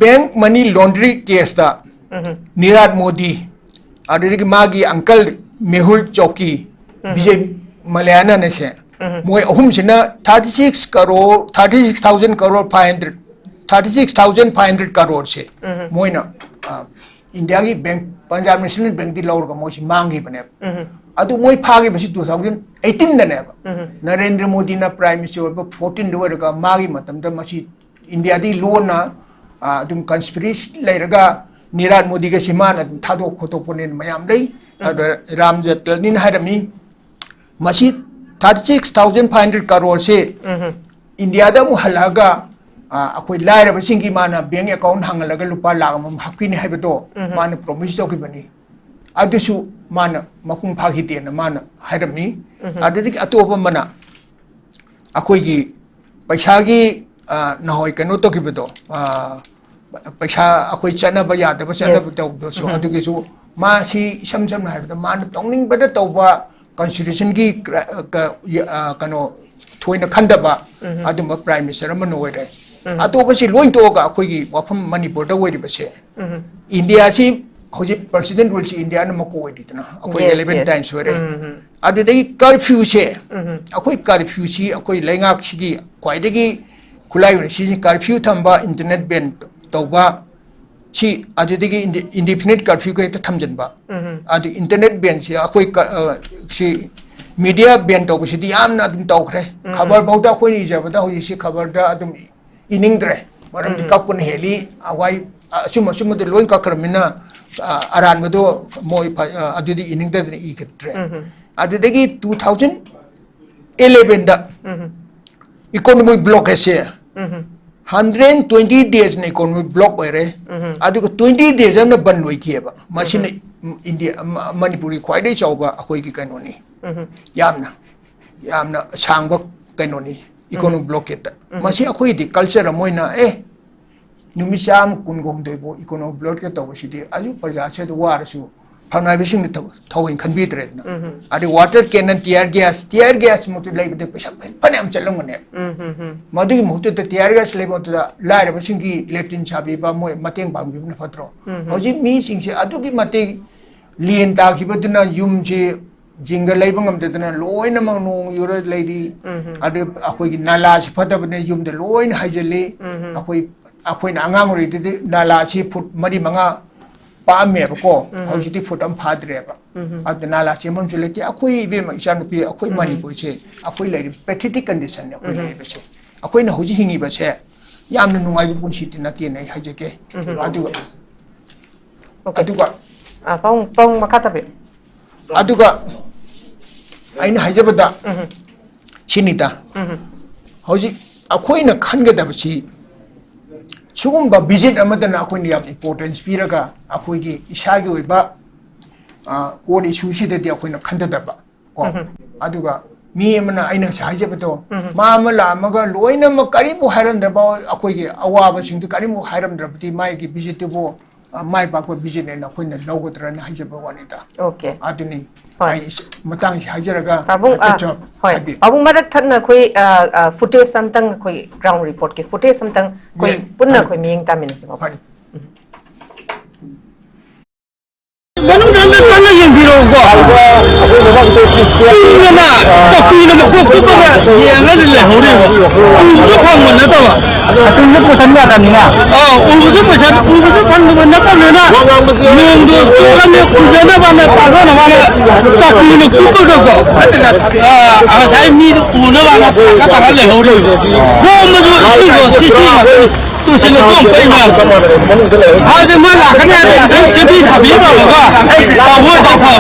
ꯕꯦꯡꯛ ꯃꯅꯤ ꯂꯣꯟꯗ꯭ꯔꯤ ꯀꯦꯁꯇ ꯅꯤꯔꯥꯠ ꯃꯣꯗꯤ, ꯑꯗꯨꯗꯒꯤ ꯃꯥꯒꯤ ꯑꯪꯀꯜ ꯃꯦꯍꯨꯜ ꯆꯧꯀꯤ, ꯕꯤꯖꯦ ꯃꯂꯌꯥꯅꯟ ꯑꯁꯦ, ꯃꯣꯏ ꯑꯍꯨꯝꯁꯤꯅ thirty six crore, thirty six thousand crore five hundred, thirty six thousand five hundred crore ꯁꯦ ꯃꯣꯏꯅ, ꯑ, ꯏꯟꯗꯤꯌꯥꯒꯤ ꯕꯦꯡꯛ, ꯄꯟꯖꯥꯕ ꯅꯦꯁꯅꯦꯜ ꯕꯦꯡꯛꯇꯤ ꯂꯧꯔꯒ ꯃꯣꯏꯁꯤ ꯃꯥꯡꯈꯤꯕꯅꯦꯕ꯫ ꯑꯗꯨ ꯃꯣꯏ ꯐꯥꯈꯤꯕꯁꯤ two thousand eighteen ꯗꯅꯦꯕ꯫ ꯅꯔꯦꯟꯗ꯭ꯔ ꯃꯣꯗꯤꯅ ꯄ꯭ꯔꯥꯏꯝ ꯃꯤꯅꯤꯁꯇꯔ ꯑꯣꯏꯕ fourteen ꯗ ꯑꯣꯏꯔꯒ ꯃꯥꯒꯤ ꯃꯇꯝꯗ ꯃꯁꯤ ꯏꯟꯗꯤꯌꯥꯗꯒꯤ ꯂꯣꯟꯅ ꯑꯗꯨꯝ ꯀꯟꯁꯄꯤꯔꯦꯁꯤ ꯂꯩꯔꯒ ꯅꯤꯔꯥꯠ ꯃꯣꯗꯤꯒꯁꯤ ꯃꯥꯅ ꯑꯗꯨꯝ ꯊꯥꯗꯣꯛ ꯈꯣꯠꯇꯣꯛꯄꯅꯦꯅ ꯃꯌꯥꯝ ꯂꯩ꯫ ꯑꯗ ꯔꯥꯝ ꯖꯦꯠꯇꯂꯅꯤꯅ ꯍꯥꯏꯔꯝꯃꯤ꯫ ꯃꯁꯤ thirty six thousand five hundred ꯀꯔꯣꯔꯁꯦ ꯏꯟꯗꯤꯌꯥꯗ ꯑꯃꯨꯛ ꯍꯜꯂꯛꯑꯒ, ꯑ, ꯑꯩꯈꯣꯏ ꯂꯥꯏꯔꯕꯁꯤꯡꯒꯤ ꯃꯥꯅ ꯕꯦꯡ ꯑꯦꯀꯥꯎꯟ ꯍꯥꯡꯍꯜꯂꯒ ꯂꯨꯄꯥ ꯂꯥꯈ ꯑꯃꯃꯝ ꯍꯥꯞꯄꯤꯅꯤ ꯍꯥꯏꯕꯗꯣ ꯃꯥꯅ ꯄ꯭ꯔꯣꯃꯤꯁ ꯇꯧꯈꯤꯕꯅꯤ꯫ ꯑꯗꯨꯁꯨ ꯃꯥꯅ ꯃꯄꯨꯡ ꯐꯥꯈꯤꯗꯦꯅ ꯃꯥꯅ ꯍꯥꯏꯔꯝꯃꯤ꯫ ꯑꯗꯨꯗꯒꯤ ꯑꯇꯣꯞꯄ ꯑꯃꯅ ꯑꯩꯈꯣꯏꯒꯤ ꯄꯩꯁꯥꯒꯤ, ꯑ, ꯅꯍꯥꯟꯋꯥꯏ ꯀꯩꯅꯣ ꯇꯧꯈꯤꯕꯗꯣ, ꯑ, ꯄꯩꯁꯥ ꯑꯩꯈꯣꯏ ꯆꯠꯅꯕ ꯌꯥꯗꯕ ꯆꯠꯅꯕ ꯇꯧꯕꯗꯁꯨ, ꯑꯗꯨꯒꯤꯁꯨ ꯃꯥꯁꯤ ꯏꯁꯝ ꯁꯝꯅ ꯍꯥꯏꯔꯕꯗ ꯃꯥꯅ ꯇꯧꯅꯤꯡꯕꯗ ꯇꯧꯕ ꯀꯟꯁꯇꯤꯇ꯭ꯌꯨꯁꯟꯒꯤ ꯀ-, ꯀ-, ꯌ-, ꯑ, ꯀꯩꯅꯣ ꯊꯣꯏꯅ ꯈꯟꯗꯕ ꯑꯗꯨꯝꯕ ꯄ꯭ꯔꯥꯏꯝ ꯃꯤꯅꯤꯁꯇꯔ ꯑꯃꯅ ꯑꯣꯏꯔꯦ꯫ ꯑꯇꯣꯞꯄꯁꯤ ꯂꯣꯏ ꯇꯣꯛꯑꯒ ꯑꯩꯈꯣꯏꯒꯤ ꯋꯥꯐꯝ ꯃꯅꯤꯄꯨꯔꯗ ꯑꯣꯏꯔꯤꯕꯁꯦ, ꯏꯟꯗꯤꯌꯥꯁꯤ ꯍꯧꯖꯤꯛ ꯄ꯭ꯔꯁꯤꯗꯦꯟ ꯔꯨꯜꯁꯤ ꯏꯟꯗꯤꯌꯥꯅ ꯃꯀꯣꯛ ꯑꯣꯏꯔꯤꯗꯅ, ꯑꯩꯈꯣꯏ ꯏꯂꯦꯚꯦꯟ ꯇꯥꯏꯝꯁ ꯑꯣꯏꯔꯦ꯫ ꯑꯗꯨꯗꯒꯤ ꯀꯔꯐ꯭ꯌꯨꯁꯦ, ꯑꯩꯈꯣꯏ ꯀꯔꯐ꯭ꯌꯨꯁꯤ ꯑꯩꯈꯣꯏ ꯂꯩꯉꯥꯛꯁꯤꯒꯤ ꯈ꯭ꯋꯥꯏꯗꯒꯤ ꯈꯨꯠꯂꯥꯏ ꯑꯣꯏꯅ ꯁꯤꯖꯤꯟꯅꯩ꯫ ꯀꯔꯐ꯭ꯌꯨ ꯊꯝꯕ, ꯏꯟꯇꯔꯅꯦꯠ ꯕꯦꯟ ꯇꯧꯕ, ꯁꯤ ꯑꯗꯨꯗꯒꯤ ꯏꯟꯗꯤ-, ꯏꯟꯗꯤꯐꯤꯅꯤꯠ ꯀꯔꯐ꯭ꯌꯨꯒ ꯍꯦꯛꯇ ꯊꯝꯖꯤꯟꯕ꯫ ꯑꯗꯨ ꯏꯟꯇꯔꯅꯦꯠ ꯕꯦꯟꯁꯤ ꯑꯩꯈꯣꯏ ꯀ-, ꯑ, ꯁꯤ ꯃꯤꯗꯤꯌꯥ ꯕꯦꯟ ꯇꯧꯕꯁꯤꯗꯤ ꯌꯥꯝꯅ ꯑꯗꯨꯝ ꯇꯧꯈ꯭ꯔꯦ꯫ ꯈꯕꯔ ꯐꯥꯎꯗ ꯑꯩꯈꯣꯏꯅ ꯏꯖꯕꯗ ꯍꯧꯖꯤꯛꯁꯤ ꯈꯕꯔꯗ ꯑꯗꯨꯝ ꯏꯅꯤꯡꯗ꯭ꯔꯦ꯫ ꯃꯔꯝꯗꯤ ꯀꯛꯄꯅ ꯍꯦꯜꯂꯤ꯫ ꯑꯋꯥꯏ-, ꯑ-, ꯑꯆꯨꯝ ꯑꯆꯨꯝꯕꯗ ꯂꯣꯏ ꯀꯛꯈ꯭ꯔꯕꯅꯤꯅ, ꯑ, ꯑꯔꯥꯟꯕꯗꯣ ꯃꯣꯏ ꯐ-, ꯑ, ꯑꯗꯨꯗꯤ ꯏꯅꯤꯡꯗꯗꯅ ꯏꯈꯤꯗ꯭ꯔꯦ꯫ ꯑꯗꯨꯗꯒꯤ ꯇꯨ ꯊꯥꯎꯖꯟ ꯏꯂꯦꯚꯦꯟꯗ ꯏꯀꯣꯅꯣꯃꯤꯛ ꯕ꯭ꯂꯣꯀꯦꯠꯁꯦ ꯍꯟꯗ꯭ꯔꯦꯠ ꯇ꯭ꯋꯦꯟꯇꯤ ꯗꯦꯖꯅ ꯏꯀꯣꯅꯣꯃꯤꯛ ꯕ꯭ꯂꯣꯛ ꯑꯣꯏꯔꯦ꯫ ꯑꯗꯨꯒ ꯇ꯭ꯋꯦꯟꯇꯤ ꯗꯦꯖ ꯑꯃꯅ ꯕꯟ ꯑꯣꯏꯈꯤꯑꯕ꯫ ꯃꯁꯤꯅ ꯏꯟꯗꯤꯌꯥ, ꯃ-, ꯃꯅꯤꯄꯨꯔꯒꯤ ꯈ꯭ꯋꯥꯏꯗꯒꯤ ꯆꯥꯎꯕ ꯑꯩꯈꯣꯏꯒꯤ ꯀꯩꯅꯣꯅꯤ꯫ ꯌꯥꯝꯅ, ꯌꯥꯝꯅ ꯁꯥꯡꯕ ꯀꯩꯅꯣꯅꯤ, ꯏꯀꯣꯅꯣꯃꯤꯛ ꯕ꯭ꯂꯣꯀꯦꯠꯇ꯫ ꯃꯁꯤ ꯑꯩꯈꯣꯏꯒꯤꯗꯤ ꯀꯜꯆꯔ ꯑꯃ ꯑꯣꯏꯅ, ꯑꯦ, ꯅꯨꯃꯤꯠ ꯆꯥꯝꯃ ꯀꯨꯟꯍꯨꯝꯗꯣꯏꯐꯥꯎ ꯏꯀꯣꯅꯣꯃꯤꯛ ꯕ꯭ꯂꯣꯀꯦꯠ ꯇꯧꯕꯁꯤꯗꯤ ꯑꯗꯨ ꯄ꯭ꯔꯖꯥꯁꯦ ꯑꯗꯨ ꯋꯥꯔꯁꯨ ꯐꯪꯅꯥꯏꯕꯁꯤꯡꯅ ꯊꯧ-, ꯊꯑꯣꯏꯅ ꯈꯟꯕꯤꯗ꯭ꯔꯦꯗꯅ꯫ ꯑꯗꯩ water cannon, tear gas, tear ꯒ꯭ꯌꯥꯁꯃꯛꯇ ꯂꯩꯕꯗ ꯄꯩꯁꯥ ꯐꯅꯌꯥꯝ ꯆꯠꯂꯝꯒꯅꯦꯕ꯫ ꯃꯗꯨꯒꯤ ꯃꯍꯨꯠꯇ ꯇꯤꯌꯥꯔ ꯒ꯭ꯌꯥꯁ ꯂꯩꯕ ꯃꯍꯨꯠꯇ ꯂꯥꯏꯔꯕꯁꯤꯡꯒꯤ ꯂꯦꯇ꯭ꯔꯤꯟ ꯁꯥꯕꯤꯕ, ꯃꯣꯏ ꯃꯇꯦꯡ ꯄꯥꯡꯕꯤꯕꯅ ꯐꯠꯇ꯭ꯔꯣ? ꯍꯧꯖꯤꯛ ꯃꯤꯁꯤꯡꯁꯦ ꯑꯗꯨꯛꯀꯤ ꯃꯇꯤꯛ ꯂꯦꯟ ꯇꯥꯈꯤꯕꯗꯨꯅ ꯌꯨꯝꯁꯤ ꯖꯤꯡꯒ ꯂꯩꯕ ꯉꯝꯗꯗꯅ ꯂꯣꯏꯅꯃꯛ ꯅꯣꯡ ꯌꯨꯔ ꯂꯩꯔꯤ꯫ ꯑꯗꯨ ꯑꯩꯈꯣꯏꯒꯤ ꯅꯥꯂꯥꯁꯤ ꯐꯠꯇꯕꯅ ꯌꯨꯝꯗ ꯂꯣꯏꯅ ꯍꯩꯖꯤꯜꯂꯤ꯫ ꯑꯩꯈꯣꯏ, ꯑꯩꯈꯣꯏꯅ ꯑꯉꯥꯡ ꯑꯣꯏꯔꯤꯉꯩꯗꯗꯤ ꯅꯥꯂꯥꯁꯤ ꯐꯨꯠ ꯃꯔꯤ ꯃꯉꯥ ꯄꯥꯛꯑꯝꯃꯦꯕꯀꯣ꯫ ꯍꯧꯖꯤꯛꯇꯤ ꯐꯨꯠ ꯑꯃ ꯐꯥꯗ꯭ꯔꯦꯕ꯫ ꯑꯗꯨ ꯅꯥꯂꯥ ꯆꯦꯟꯐꯝꯁꯨ ꯂꯩꯇꯦ꯫ ꯑꯩꯈꯣꯏ ꯏꯕꯦꯝꯃ ꯏꯆꯥꯅꯨꯄꯤ, ꯑꯩꯈꯣꯏ ꯃꯅꯤꯄꯨꯔꯁꯦ, ꯑꯩꯈꯣꯏ ꯂꯩꯔꯤꯕ pathetic condition ꯅꯤ ꯑꯩꯈꯣꯏ ꯂꯩꯔꯤꯕꯁꯦ꯫ ꯑꯩꯈꯣꯏꯅ ꯍꯧꯖꯤꯛ ꯍꯤꯡꯉꯤꯕꯁꯦ ꯌꯥꯝꯅ ꯅꯨꯡꯉꯥꯏꯕ ꯄꯨꯟꯁꯤꯗꯤ ꯅꯠꯇꯦꯅ ꯑꯩ ꯍꯥꯏꯖꯒꯦ꯫ ꯎꯝ꯫ ꯑꯗꯨꯒ Okay. ꯑꯗꯨꯒ ꯑ, ꯄꯥꯕꯨꯡ ꯄꯥꯕꯨꯡ ꯃꯈꯥ ꯇꯥꯕꯤꯌꯨ꯫ ꯑꯗꯨꯒ ꯑꯩꯅ ꯍꯥꯏꯖꯕꯗ ꯎꯝ꯫ ꯁꯤꯅꯤꯗ, ꯎꯝ꯫ ꯍꯧꯖꯤꯛ ꯑꯩꯈꯣꯏꯅ ꯈꯟꯒꯗꯕꯁꯤ ꯁꯤꯒꯨꯝꯕ ꯚꯤꯖꯤꯠ ꯑꯃꯗꯅ ꯑꯩꯈꯣꯏꯅ ꯌꯥꯝ ꯏꯝꯄꯣꯔꯇꯦꯟꯁ ꯄꯤꯔꯒ ꯑꯩꯈꯣꯏꯒꯤ ꯏꯁꯥꯒꯤ ꯑꯣꯏꯕ ꯀꯣꯔꯠ ꯏꯁꯨꯁꯤꯗꯗꯤ ꯑꯩꯈꯣꯏꯅ ꯈꯟꯊꯗꯕ ꯀꯣ꯫ ꯑꯗꯨꯒ ꯃꯤ ꯑꯃꯅ, ꯑꯩꯅ ꯉꯁꯥꯏ ꯍꯥꯏꯖꯕꯗꯣ, ꯃꯥ ꯑꯃ ꯂꯥꯛꯑꯝꯃꯒ ꯂꯣꯏꯅꯃꯛ ꯀꯔꯤꯝꯐꯥꯎ ꯍꯥꯏꯔꯝꯗ꯭ꯔꯕ, ꯑꯩꯈꯣꯏꯒꯤ ꯑꯋꯥꯕꯁꯤꯡꯗꯨ ꯀꯔꯤꯝꯐꯥꯎ ꯍꯥꯏꯔꯝꯗ꯭ꯔꯕꯗꯤ ꯃꯥꯒꯤ ꯚꯤꯖꯤꯠꯇꯨꯕꯨ ꯑ, ꯃꯥꯏ ꯄꯥꯛꯄ ꯚꯤꯖꯤꯠ ꯍꯥꯏꯅ ꯑꯩꯈꯣꯏꯅ ꯂꯧꯒꯗ꯭ꯔꯅ ꯍꯥꯏꯖꯕ ꯋꯥꯅꯤꯗ꯫ Okay. ꯑꯗꯨꯅꯤ ꯍꯣꯏ꯫ ꯑꯩ ꯁ- ꯃꯇꯥꯡꯁꯤ ꯍꯥꯏꯖꯔꯒ ꯄꯥꯕꯨꯡ, ꯑ, ꯍꯥꯏꯐꯦꯠ ꯖꯋꯥꯕ ꯍꯣꯏ꯫ ꯍꯥꯏꯕꯤꯌꯨ꯫ ꯄꯥꯕꯨꯡ ꯃꯔꯛ ꯊꯠꯅ ꯑꯩꯈꯣꯏ, ꯑ, ꯑ, footage ꯑꯝꯇꯪ, ꯑꯩꯈꯣꯏ ground report ꯀꯤ footage ꯑꯝꯇꯪ ꯑꯩꯈꯣꯏ ꯌꯦ- ꯄꯨꯟꯅ ꯍꯣꯏ꯫ ꯑꯩꯈꯣꯏ ꯃꯤꯠꯌꯦꯡ ꯇꯥꯃꯤꯟꯅꯁꯤ, ꯄꯥꯕꯨꯡ꯫ ꯐꯅꯤ꯫ ꯃꯅꯨꯡꯗ ꯑꯝꯇ ꯆꯪꯉ ꯌꯦꯡꯕꯤꯔꯛꯎꯀꯣ꯫ ꯇꯤꯡꯗꯅ ꯆꯧꯀ꯭ꯔꯤꯅ ꯃꯀꯣꯛ ꯀꯨꯞꯄꯒ ꯌꯦꯡꯉꯒ ꯂꯩꯍꯧꯔꯤꯕ꯫ ꯎꯕꯁꯨ ꯐꯪꯕ ꯅꯠꯇꯕ꯫ ꯑꯇꯤꯡꯕ ꯄꯣꯠꯁꯟ ꯌꯥꯗꯕꯅꯤꯅ꯫ ꯑꯥ, ꯎꯕꯁꯨ ꯄꯣꯠꯁꯟ, ꯎꯕꯁꯨ ꯐꯪꯗꯕ ꯅꯠꯇꯕꯅꯤꯅ ꯅꯣꯡꯗꯣ ꯆꯣꯠꯂꯝꯅꯤ, ꯎꯖꯅꯕꯅ ꯇꯥꯖꯅꯕꯅ ꯆꯧꯀ꯭ꯔꯤꯅ ꯀꯨꯞꯄꯒꯀꯣ꯫ ꯑꯥ, ꯉꯁꯥꯏ ꯃꯤꯗꯣ ꯎꯅꯕꯅ ꯊꯥꯡꯒꯠ ꯊꯥꯡꯒꯠ ꯂꯩꯍꯧꯔꯤꯕ꯫ ꯌꯣꯝꯕꯁꯨ ꯏꯁꯤꯡꯗꯣ ꯁꯤ ꯁꯤ ꯉꯥꯛꯇꯅꯤ꯫ ꯇꯨꯁꯤꯅ ꯇꯣꯝ ꯄꯩ ꯃꯌꯥꯝ꯫ ꯍꯥꯏꯗꯤ ꯃꯣꯏ ꯂꯥꯛꯀꯅꯤ ꯍꯥꯏꯕꯗ ꯈꯤꯇꯪ ꯁꯦꯝꯕꯤ ꯁꯥꯕꯤ ꯇꯧꯔꯒ ꯇꯧꯕ ꯑꯣꯏꯗꯤ ꯐꯕ꯫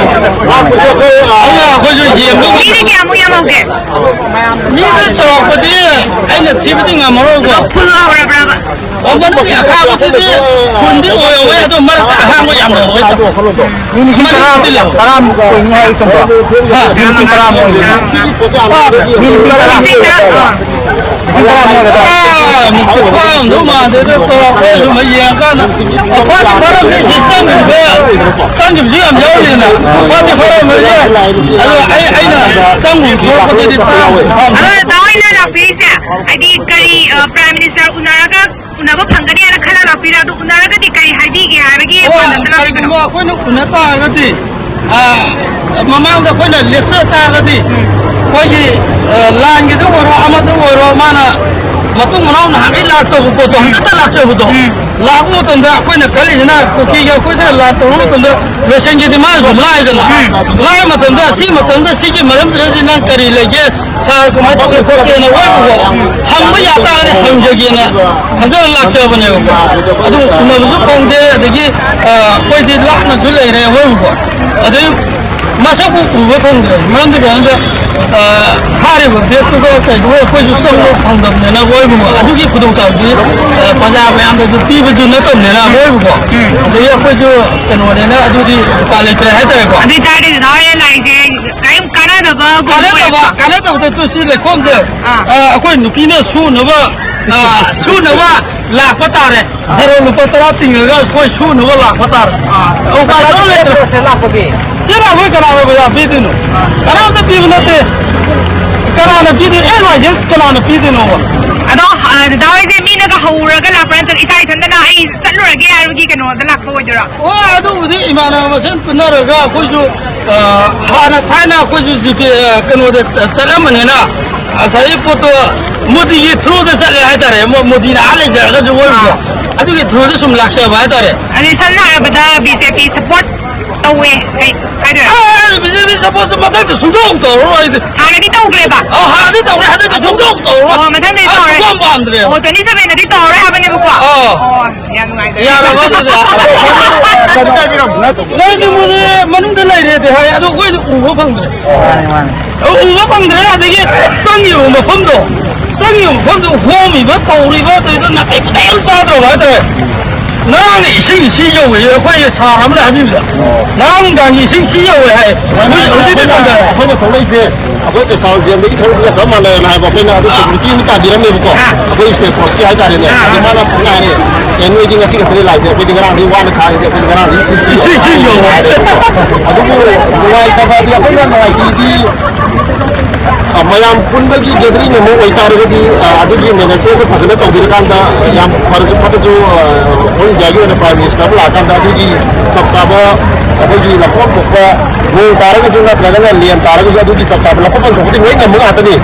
ꯑꯗꯨꯅ ꯑꯩꯈꯣꯏꯁꯨ ꯌꯦꯡꯕ ꯃꯤꯗꯤ ꯀꯌꯥꯃꯨꯛ ꯌꯥꯝꯍꯧꯒꯦ? ꯃꯤꯗꯤ ꯆꯥꯎꯔꯥꯛꯄꯗꯤ ꯑꯩꯅ ꯊꯤꯕꯗꯤ ꯉꯝꯃꯔꯣꯏꯀꯣ꯫ ꯐꯨꯜ ꯍꯧꯔꯕ꯭ꯔꯕ? ꯑꯣ, ꯃꯅꯨꯡꯒꯤ ꯑꯈꯥꯕꯗꯨꯗꯤ ꯐꯨꯜꯗꯤ ꯑꯣꯏꯍꯧꯋꯦ, ꯑꯗꯣ ꯃꯔꯛꯇ ꯑꯍꯥꯡꯕ ꯌꯥꯝꯅ ꯍꯧꯋꯦ꯫ ꯃꯤ ꯂꯤꯁꯤꯡ ꯇꯔꯥ, ꯇꯔꯥꯃꯨꯛ ꯑꯣꯏꯅꯤ ꯍꯥꯏ ꯆꯨꯝꯕ꯭ꯔꯣ? ꯍꯥ? ꯃꯤ ꯂꯤꯁꯤꯡ ꯇꯔꯥꯃꯨꯛ ꯑꯣꯏꯅꯤ꯫ ꯃꯤ ꯂꯤꯁꯤꯡ ꯇꯔꯥ꯫ ꯂꯤꯁꯤꯡ ꯇꯔꯥꯃꯨꯛ ꯑꯣꯏꯒꯗ꯭ꯔꯥ? ꯑꯥ, ꯃꯨꯛꯇꯤ ꯐꯥꯔꯝꯗꯧ ꯃꯥꯟꯗꯦꯗ, ꯆꯥꯎꯔꯥꯛꯄ ꯁꯨꯝ ꯌꯦꯡꯉꯀꯥꯟꯗ꯫ ꯑꯣ, ꯐꯥꯗꯤ ꯐꯥꯔꯝꯅꯤ, ꯁꯤ ꯆꯪꯈꯤꯕ, ꯆꯪꯈꯤꯕꯁꯨ ꯌꯥꯝ ꯌꯥꯎꯔꯤꯗꯅ꯫ ꯐꯥꯗꯤ ꯐꯥꯔꯝꯃꯅꯤ꯫ ꯑꯗꯣ ꯑꯩ, ꯑꯩꯅ ꯆꯪꯉꯨ ꯊꯣꯛꯄꯗꯗꯤ ꯇꯔꯥꯃꯨꯛ ꯐꯥꯔꯝꯅꯤ꯫ ꯑꯗꯣ ꯗꯥ ꯍꯣꯏꯅ ꯂꯥꯛꯄꯤꯔꯤꯁꯦ ꯍꯥꯏꯗꯤ ꯀꯔꯤ, ꯑ, Prime Minister ꯎꯅꯔꯒ ꯎꯅꯕ ꯐꯪꯒꯅꯤ ꯍꯥꯏꯅ ꯈꯜꯂ ꯂꯥꯛꯄꯤꯔ? ꯑꯗꯨ ꯎꯅꯔꯒꯗꯤ ꯀꯔꯤ ꯍꯥꯏꯕꯤꯒꯦ ꯍꯥꯏꯕꯒꯤ ꯑꯣ, ꯄꯥꯟꯗꯝꯗ ꯂꯥꯛꯄꯤꯕꯅꯣ? ꯀꯔꯤꯒꯨꯝꯕ ꯑꯩꯈꯣꯏꯅ ꯎꯅ ꯇꯥꯔꯒꯗꯤ, ꯑ, ꯃꯃꯥꯡꯗ ꯑꯩꯈꯣꯏꯅ ꯂꯦꯞꯆ ꯇꯥꯔꯒꯗꯤ, ꯑꯩꯈꯣꯏꯒꯤ, ꯑ, ꯂꯥꯟꯒꯤꯗ ꯑꯣꯏꯔꯣ, ꯑꯃꯗ ꯑꯣꯏꯔꯣ, ꯃꯥꯅ ꯃꯇꯨꯡ ꯃꯅꯥꯎ ꯅꯍꯥꯟꯈꯩ ꯂꯥꯛꯇꯕ ꯄꯣꯠꯇꯣ ꯍꯟꯗꯛꯇ ꯂꯥꯛꯆꯕꯗꯣ, ꯂꯥꯛꯄ ꯃꯇꯝꯗ ꯑꯩꯈꯣꯏꯅ ꯈꯜꯂꯤꯁꯤꯅ ꯀꯨꯀꯤꯒ ꯑꯩꯈꯣꯏꯗ ꯂꯥꯟ ꯇꯧꯔꯨꯕ ꯃꯇꯝꯗ ꯂꯣꯏꯁꯟꯒꯦꯗꯤ ꯃꯥꯅꯁꯨ ꯂꯥꯛꯑꯦꯗꯅ꯫ ꯂꯥꯛꯄ ꯃꯇꯝꯗ ꯑꯁꯤ ꯃꯇꯝꯗ ꯁꯤꯒꯤ ꯃꯔꯝꯁꯤꯗꯗꯤ ꯅꯪ ꯀꯔꯤ ꯂꯩꯒꯦ, ꯁꯥꯔ ꯀꯃꯥꯏꯅ ꯇꯧꯒꯦ ꯈꯣꯠꯀꯦꯅ ꯑꯣꯏꯕꯀꯣ, ꯍꯪꯕ ꯌꯥ ꯇꯥꯔꯒꯗꯤ ꯍꯪꯖꯒꯦꯅ ꯈꯟꯖꯔ ꯂꯥꯛꯆꯕꯅꯦꯕꯀꯣ꯫ ꯑꯗꯨ ꯎꯅꯕꯁꯨ ꯐꯪꯗꯦ, ꯑꯗꯒꯤ ꯑ, ꯑꯩꯈꯣꯏꯗꯤ ꯂꯥꯞꯅꯁꯨ ꯂꯩꯔꯦ ꯑꯣꯏꯕꯀꯣ꯫ ꯑꯗꯩ ꯃꯁꯛꯄꯨ ꯎꯕ ꯐꯪꯗ꯭ꯔꯦ꯫ ꯃꯔꯝꯗꯤ ꯀꯩꯅꯣꯗ, ꯑ, ꯊꯥꯔꯤꯕ ꯕꯦꯛꯇꯨꯒ ꯀꯩꯗꯨꯒ ꯑꯩꯈꯣꯏꯁꯨ ꯆꯪꯕ ꯐꯪꯗꯕꯅꯤꯅ ꯑꯣꯏꯕꯀꯣ꯫ ꯑꯗꯨꯒꯤ ꯈꯨꯗꯣꯡꯆꯥꯕꯗꯤ, ꯑ, ꯄ꯭ꯔꯖꯥ ꯃꯌꯥꯝꯗꯁꯨ ꯄꯤꯕꯁꯨ ꯅꯠꯇꯕꯅꯤꯅ ꯑꯣꯏꯕꯀꯣ꯫ ꯑꯗꯒꯤ ꯑꯩꯈꯣꯏꯁꯨ ꯀꯩꯅꯣꯅꯤꯅ ꯑꯗꯨꯗꯤ ꯎꯄꯥꯏ ꯂꯩꯇ꯭ꯔꯦ ꯍꯥꯏꯇꯥꯔꯦꯀꯣ꯫ ꯑꯗꯨ ꯑꯣꯏꯇꯥꯔꯗꯤ ꯗꯗꯥ ꯍꯣꯏꯅ ꯂꯥꯛꯏꯁꯦ ꯀꯔꯤꯝ ꯀꯥꯟꯅꯗꯕ ꯀꯥꯟꯅꯗꯕ, ꯀꯥꯟꯅꯗꯕꯗ ꯇꯨ ꯁꯤ ꯂꯩꯈꯣꯝꯁꯦ, ꯑꯥ꯫ ꯑ, ꯑꯩꯈꯣꯏ ꯅꯨꯄꯤꯅ ꯁꯨꯅꯕ, ꯑ, ꯁꯨꯅꯕ ꯂꯥꯛꯄ ꯇꯥꯔꯦ꯫ ꯖꯦꯔꯣ ꯂꯨꯄꯥ ꯇꯔꯥ ꯇꯤꯡꯉꯒ ꯑꯩꯈꯣꯏ ꯁꯨꯅꯕ ꯂꯥꯛꯄ ꯇꯥꯔꯦ꯫ ꯑꯥ꯫ ꯎꯄꯥꯏ ꯁꯨꯡꯂꯩ ꯂꯩꯇ꯭ꯔꯦ꯫ ꯁꯦ ꯂꯥꯛꯄꯒꯤ꯫ ꯁꯤ ꯂꯥꯛꯄꯒꯤ ꯀꯅꯥꯅ ꯄꯩꯁꯥ ꯄꯤꯗꯣꯏꯅꯣ? ꯀꯅꯥꯝꯇ ꯄꯤꯕ ꯅꯠꯇꯦ꯫ ꯀꯅꯥꯅ ꯄꯤꯗꯣꯏꯅꯣ? ꯑꯦ, ꯂꯥꯏꯁꯦꯟꯁ ꯀꯅꯥꯅ ꯄꯤꯗꯣꯏꯅꯣꯕ? ꯑꯗꯣ, ꯑ, ꯗꯗꯥ ꯍꯣꯏꯁꯦ ꯃꯤꯅꯒ ꯍꯧꯔꯒ ꯂꯥꯛꯄ꯭ꯔꯥ ꯅꯠꯇ꯭ꯔꯒ ꯏꯁꯥ ꯏꯊꯟꯇꯅ ꯑꯩ ꯆꯠꯂꯨꯔꯒꯦ ꯍꯥꯏꯕꯒꯤ ꯀꯩꯅꯣꯗ ꯂꯥꯛꯄ ꯑꯣꯏꯗꯣꯏꯔꯥ? ꯑꯣ, ꯑꯗꯨꯕꯨꯗꯤ ꯏꯃꯥꯟꯅꯕ ꯃꯁꯦꯟ ꯄꯨꯟꯅꯔꯒ ꯑꯩꯈꯣꯏꯁꯨ, ꯑ, ꯍꯥꯟꯅ ꯊꯥꯏꯅ ꯑꯩꯈꯣꯏꯁꯨ ꯖꯤ ꯄꯤ, ꯑ, ꯀꯩꯅꯣꯗ ꯆꯠꯂꯝꯕꯅꯤꯅ, ꯉꯁꯥꯏꯒꯤ ꯄꯣꯠꯇꯣ ꯃꯣꯗꯤꯒꯤ ꯊ꯭ꯔꯨꯗ ꯆꯠꯂꯦ ꯍꯥꯏꯇꯥꯔꯦ꯫ ꯃꯣ-, ꯃꯣꯗꯤꯅ ꯑꯥ ꯂꯩꯖꯔꯒꯁꯨ ꯑꯣꯏꯕꯀꯣ꯫ ꯑꯥ꯫ ꯑꯗꯨꯒꯤ ꯊ꯭ꯔꯨꯗ ꯁꯨꯝ ꯂꯥꯛꯆꯕ ꯍꯥꯏꯇꯥꯔꯦ꯫ ꯑꯗꯨꯗꯤ ꯁꯝꯅ ꯍꯥꯏꯔꯕꯗ ꯕꯤ ꯖꯦ ꯄꯤ ꯁꯞꯄꯣꯔꯠ ꯇꯧꯋꯦ ꯍꯥꯏ-, ꯍꯥꯏꯗꯣꯏꯔꯥ? ꯑꯦ, ꯕꯤ ꯖꯦ ꯄꯤ ꯁꯞꯄꯣꯔꯠꯁꯨ ꯃꯊꯪꯗ ꯁꯨꯡꯇꯧ ꯇꯧꯔꯔꯣꯏ ꯑꯩꯗꯤ꯫ ꯍꯥꯟꯅꯗꯤ ꯇꯧꯈ꯭ꯔꯦꯕ? ꯑ, ꯍꯥꯟꯅꯗꯤ ꯇꯧꯔꯦ, ꯍꯟꯗꯛꯇꯤ ꯑꯗꯨ, ꯁꯨꯡꯇꯧ ꯇꯧꯔꯔꯣꯏ꯫ ꯑꯣ, ꯃꯊꯪꯗꯗꯤ ꯑ, ꯇꯧꯔꯔꯣꯏ꯫ ꯁꯨꯡꯄꯥꯝ ꯄꯥꯝꯗ꯭ꯔꯦꯕ꯫ ꯑꯣ, ꯇ꯭ꯋꯦꯟꯇꯤ ꯁꯚꯦꯟꯗꯗꯤ ꯇꯧꯔꯔꯣꯏ ꯍꯥꯏꯕꯅꯦꯕꯀꯣ? ꯑꯥ꯫ ꯑꯣ, ꯌꯥꯝ ꯅꯨꯡꯉꯥꯏꯖꯔꯦ꯫ ꯌꯥꯔꯕ ꯑꯗꯨꯗꯤ? ꯅꯣꯏꯗꯤ ꯃꯣꯏꯗꯤ ꯃꯅꯨꯡꯗ ꯂꯩꯔꯦꯗꯤ ꯍꯥꯏ, ꯑꯗꯣ ꯑꯩꯈꯣꯏꯗꯤ ꯎꯕ ꯐꯪꯗ꯭ꯔꯦ꯫ ꯃꯥꯅꯦ, ꯃꯥꯅꯦ꯫ ꯎꯕ ꯐꯪꯗ꯭ꯔꯦ, ꯑꯗꯒꯤ ꯆꯪꯉꯤꯕ ꯃꯐꯝꯗꯣ, ꯆꯪꯉꯤꯕ ꯃꯐꯝꯗꯣ, ꯍꯣꯝꯃꯤꯕ, ꯇꯧꯔꯤꯕ, ꯑꯗꯩꯗ ꯅꯥꯇꯩ ꯄꯨꯇꯩ ꯑꯃ ꯆꯥꯗ꯭ꯔꯕ ꯍꯥꯏꯇꯥꯔꯦ꯫ ꯉꯔꯥꯡꯅ ꯏꯁꯤꯡ ꯁꯤ ꯌꯧꯋꯦ, ꯑꯩꯈꯣꯏꯒꯤ ꯁꯥꯔ ꯑꯃꯅ ꯍꯥꯏꯕꯤꯕꯗ, ꯉꯔꯥꯡ ꯅꯨꯡꯗꯥꯡꯒꯤ ꯏꯁꯤꯡ ꯁꯤ ꯌꯧꯋꯦ ꯍꯥꯏ꯫ ꯍꯧꯖꯤꯛ, ꯍꯧꯖꯤꯛꯇꯤ ꯑꯩꯈꯣꯏꯅ, ꯊꯝꯖꯔꯦ꯫ ꯑꯩꯈꯣꯏꯅ ꯊꯣꯛꯂꯛꯏꯁꯦ, ꯑꯩꯈꯣꯏ ꯄꯩꯁꯥ ꯖꯦꯜꯗꯒꯤ ꯊꯣꯛꯂꯛꯄꯒ ꯆꯞ ꯃꯥꯟꯅꯩꯅ ꯍꯥꯏꯕ꯫ ꯑꯩꯈꯣꯏꯅ ꯑꯗꯨ ꯑꯥ꯫ ꯁꯦꯀ꯭ꯌꯨꯔꯤꯇꯤ ꯑꯃ ꯇꯥꯕꯤꯔꯝꯃꯦꯕꯀꯣ, ꯑꯥ꯫ ꯑꯩꯈꯣꯏ ꯁ꯭ꯇꯦꯠ ꯐꯣꯔꯁꯀꯤ ꯍꯥꯏꯇꯥꯔꯦꯅꯦ꯫ ꯑꯥ꯫ ꯑꯗꯣ ꯃꯥꯅ ꯐꯖꯅ ꯍꯥꯏꯔꯦ, "ꯑꯦ, ꯅꯣꯏꯗꯤ ꯉꯁꯤ ꯈꯛꯇꯅꯦ ꯂꯥꯛꯏꯁꯦ, ꯑꯩꯈꯣꯏꯗꯤ ꯉꯔꯥꯡꯗꯒꯤ ꯋꯥꯅ ꯈꯥꯡꯉꯤꯗꯤ ꯑꯩꯈꯣꯏꯗꯤ ꯉꯔꯥꯡꯗꯒꯤ ꯏꯁꯤꯡ ꯁꯤ ꯏꯁꯤꯡ ꯁꯤ ꯌꯧꯔꯦ" ꯍꯥꯏꯔꯦꯕꯀꯣ꯫ ꯑꯗꯨꯕꯨ ꯅꯨꯡꯉꯥꯏꯇꯕꯗꯤ, ꯑꯩꯈꯣꯏꯅ ꯅꯨꯡꯉꯥꯏꯇꯦꯗꯤ, ꯑ, ꯃꯌꯥꯝ ꯄꯨꯟꯕꯒꯤ ꯒꯦꯗꯔꯤꯡ ꯑꯃ ꯑꯣꯏꯇꯥꯔꯒꯗꯤ, ꯑ, ꯑꯗꯨꯒꯤ ꯃꯦꯅꯦꯖꯃꯦꯟꯗꯣ ꯐꯖꯅ ꯇꯧꯕꯤꯔꯀꯥꯟꯗ, ꯌꯥꯝ ꯐꯔꯁꯨ ꯐꯠꯇ꯭ꯔꯁꯨ, ꯑ, ꯑꯣꯜ ꯏꯟꯗꯤꯌꯥꯒꯤ ꯑꯣꯏꯅ ꯄ꯭ꯔꯥꯏꯝ ꯃꯤꯅꯤꯁꯇꯔ ꯑꯃ ꯂꯥꯛꯑꯀꯥꯟꯗ ꯑꯗꯨꯒꯤ ꯆꯞ ꯆꯥꯕ ꯑꯩꯈꯣꯏꯒꯤ ꯂꯧꯐꯝ ꯊꯣꯛꯄ ꯅꯣꯡ ꯇꯥꯔꯒꯁꯨ ꯅꯠꯇ꯭ꯔꯒꯅ ꯂꯦꯟ ꯇꯥꯔꯒꯁꯨ ꯑꯗꯨꯒꯤ ꯆꯞ ꯆꯥꯕ ꯂꯧꯐꯝ ꯊꯣꯛꯄꯗꯤ ꯂꯣꯏ ꯉꯝꯕ ꯉꯥꯛꯇꯅꯤ꯫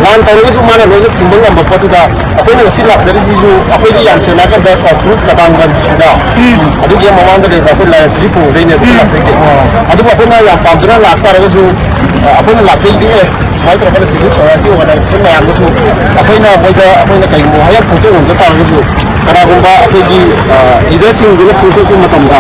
ꯂꯥꯟ ꯇꯧꯔꯒꯁꯨ ꯃꯥꯅ ꯂꯣꯏꯅ ꯊꯤꯡꯕ ꯉꯝꯕ ꯄꯣꯠꯇꯨꯗ ꯑꯩꯈꯣꯏꯅ ꯉꯁꯤ ꯂꯥꯛꯆꯔꯤꯁꯤꯁꯨ ꯑꯩꯈꯣꯏꯒꯤ ꯌꯥꯝ ꯁꯦꯡꯅ ꯍꯥꯏꯔ ꯀꯥꯟꯗ ꯒ꯭ꯔꯨꯞ ꯀꯇꯥꯟꯒꯟꯁꯤꯡꯗ ꯑꯗꯨꯒꯤ ꯃꯃꯥꯡꯗ ꯂꯩꯕ ꯑꯩꯈꯣꯏ ꯂꯥꯏ ꯑꯁꯤꯒꯤ ꯄꯨꯗꯣꯏꯅꯦꯕ ꯑꯩꯈꯣꯏ ꯂꯥꯛꯆꯩꯁꯦ꯫ ꯑꯗꯨꯕꯨ ꯑꯩꯈꯣꯏꯅ ꯌꯥꯝ ꯄꯥꯝꯖꯅ ꯂꯥꯛꯇꯥꯔꯒꯁꯨ ꯑꯩꯈꯣꯏꯅ ꯂꯥꯛꯆꯩꯗꯤ ꯑꯦ ꯁꯨꯃꯥꯏꯅ ꯇꯧꯔꯒ civil society organization ꯃꯌꯥꯝꯗꯁꯨ ꯑꯩꯈꯣꯏꯅ ꯃꯣꯏꯗ ꯑꯩꯈꯣꯏꯅ ꯀꯩꯒꯨꯝꯕ ꯋꯥꯍꯩ ꯑꯃ ꯐꯣꯡꯗꯣꯛ ꯉꯝꯗ ꯇꯥꯔꯒꯁꯨ ꯀꯅꯥꯒꯨꯝꯕ ꯑꯩꯈꯣꯏꯒꯤ leaderꯁꯤꯡꯗꯨꯅ ꯐꯣꯡꯗꯣꯛꯄ ꯃꯇꯝꯗ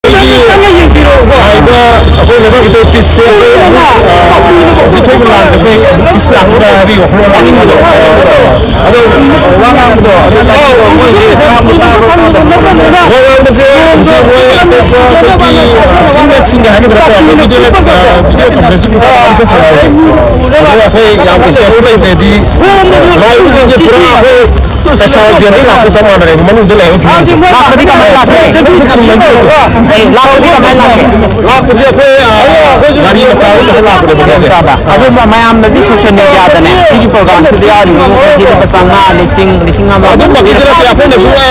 ꯑꯩꯈꯣꯏꯒꯤ ꯍꯥꯏꯕ ꯑꯩꯈꯣꯏ ꯂꯩꯕꯥꯛꯀꯤ ꯄꯤꯁꯁꯦ ꯑꯩꯈꯣꯏ ꯑꯃꯨꯛ, ꯑ, ꯍꯧꯖꯤꯛ ꯊꯣꯛꯄ ꯂꯥꯟꯁꯦ ꯑꯩꯈꯣꯏ ꯑꯃꯨꯛ ꯄꯤꯁ ꯂꯥꯛꯀꯗ꯭ꯔꯥ ꯍꯥꯏꯕꯒꯤ ꯋꯥꯈꯜꯂꯣꯟ ꯂꯥꯛꯅꯤꯡꯕꯗꯣ꯫ ꯑꯗꯣ ꯋꯥ ꯉꯥꯡꯕꯗꯣ ꯑꯗꯨ ꯇꯥꯏ꯫ ꯃꯣꯏꯁꯦ ꯉꯥꯡꯕ ꯇꯥꯕ ꯇꯥꯗꯕ꯫ ꯋꯥ ꯉꯥꯡꯕꯁꯦ ꯍꯧꯖꯤꯛ ꯃꯣꯏ ꯑꯇꯣꯞꯄ ꯑꯩꯈꯣꯏꯒꯤ inmateꯁꯤꯡꯒ ꯍꯥꯏꯒꯗ꯭ꯔꯥꯀꯣ, ꯑꯩꯈꯣꯏ video, ꯑ, video conferencing ꯇꯧꯕ ꯈꯔ ꯁꯥꯟꯅꯔꯦ꯫ ꯑꯗꯣ ꯑꯩꯈꯣꯏ ꯌꯥꯝ interest ꯂꯩꯇ꯭ꯔꯗꯤ ꯂꯥꯏꯕꯁꯤꯡꯁꯦ ꯄꯨꯔꯥ ꯑꯩꯈꯣꯏ ꯄꯩꯁꯥ ꯖꯦꯜꯗꯩ ꯂꯥꯛꯄ ꯆꯞ ꯃꯥꯟꯅꯔꯦꯕ ꯃꯅꯨꯡꯗ ꯂꯩꯔꯤꯕ ꯐꯤꯕꯝꯁꯦ꯫ ꯂꯥꯛꯄꯗꯤ ꯀꯃꯥꯏꯅ ꯂꯥꯛꯀꯦ? ꯑꯦ, ꯂꯥꯛꯄꯗꯤ ꯀꯃꯥꯏꯅ ꯂꯥꯛꯀꯦ? ꯂꯥꯛꯄꯁꯦ ꯑꯩꯈꯣꯏ, ꯑ, ꯒꯥꯔꯤ ꯃꯆꯥ ꯑꯃꯗ ꯂꯥꯛꯄꯅꯦꯕ ꯒꯥꯔꯤꯁꯦ꯫ ꯃꯆꯥꯗ꯫ ꯑꯗꯨ ꯃ-, ꯃꯌꯥꯝꯅꯗꯤ social mediaꯗꯅꯦ, ꯁꯤꯒꯤ programꯁꯤꯗ ꯌꯥꯎꯔꯤꯕ ꯃꯤ ꯂꯨꯄꯥ ꯆꯥꯝꯃꯉꯥ, ꯂꯤꯁꯤꯡ, ꯂꯤꯁꯤꯡ ꯑꯃ꯫ ꯑꯗꯨꯝꯕꯒꯤꯗꯤ ꯅꯠꯇꯦ, ꯑꯩꯈꯣꯏꯅꯁꯨ, ꯑ,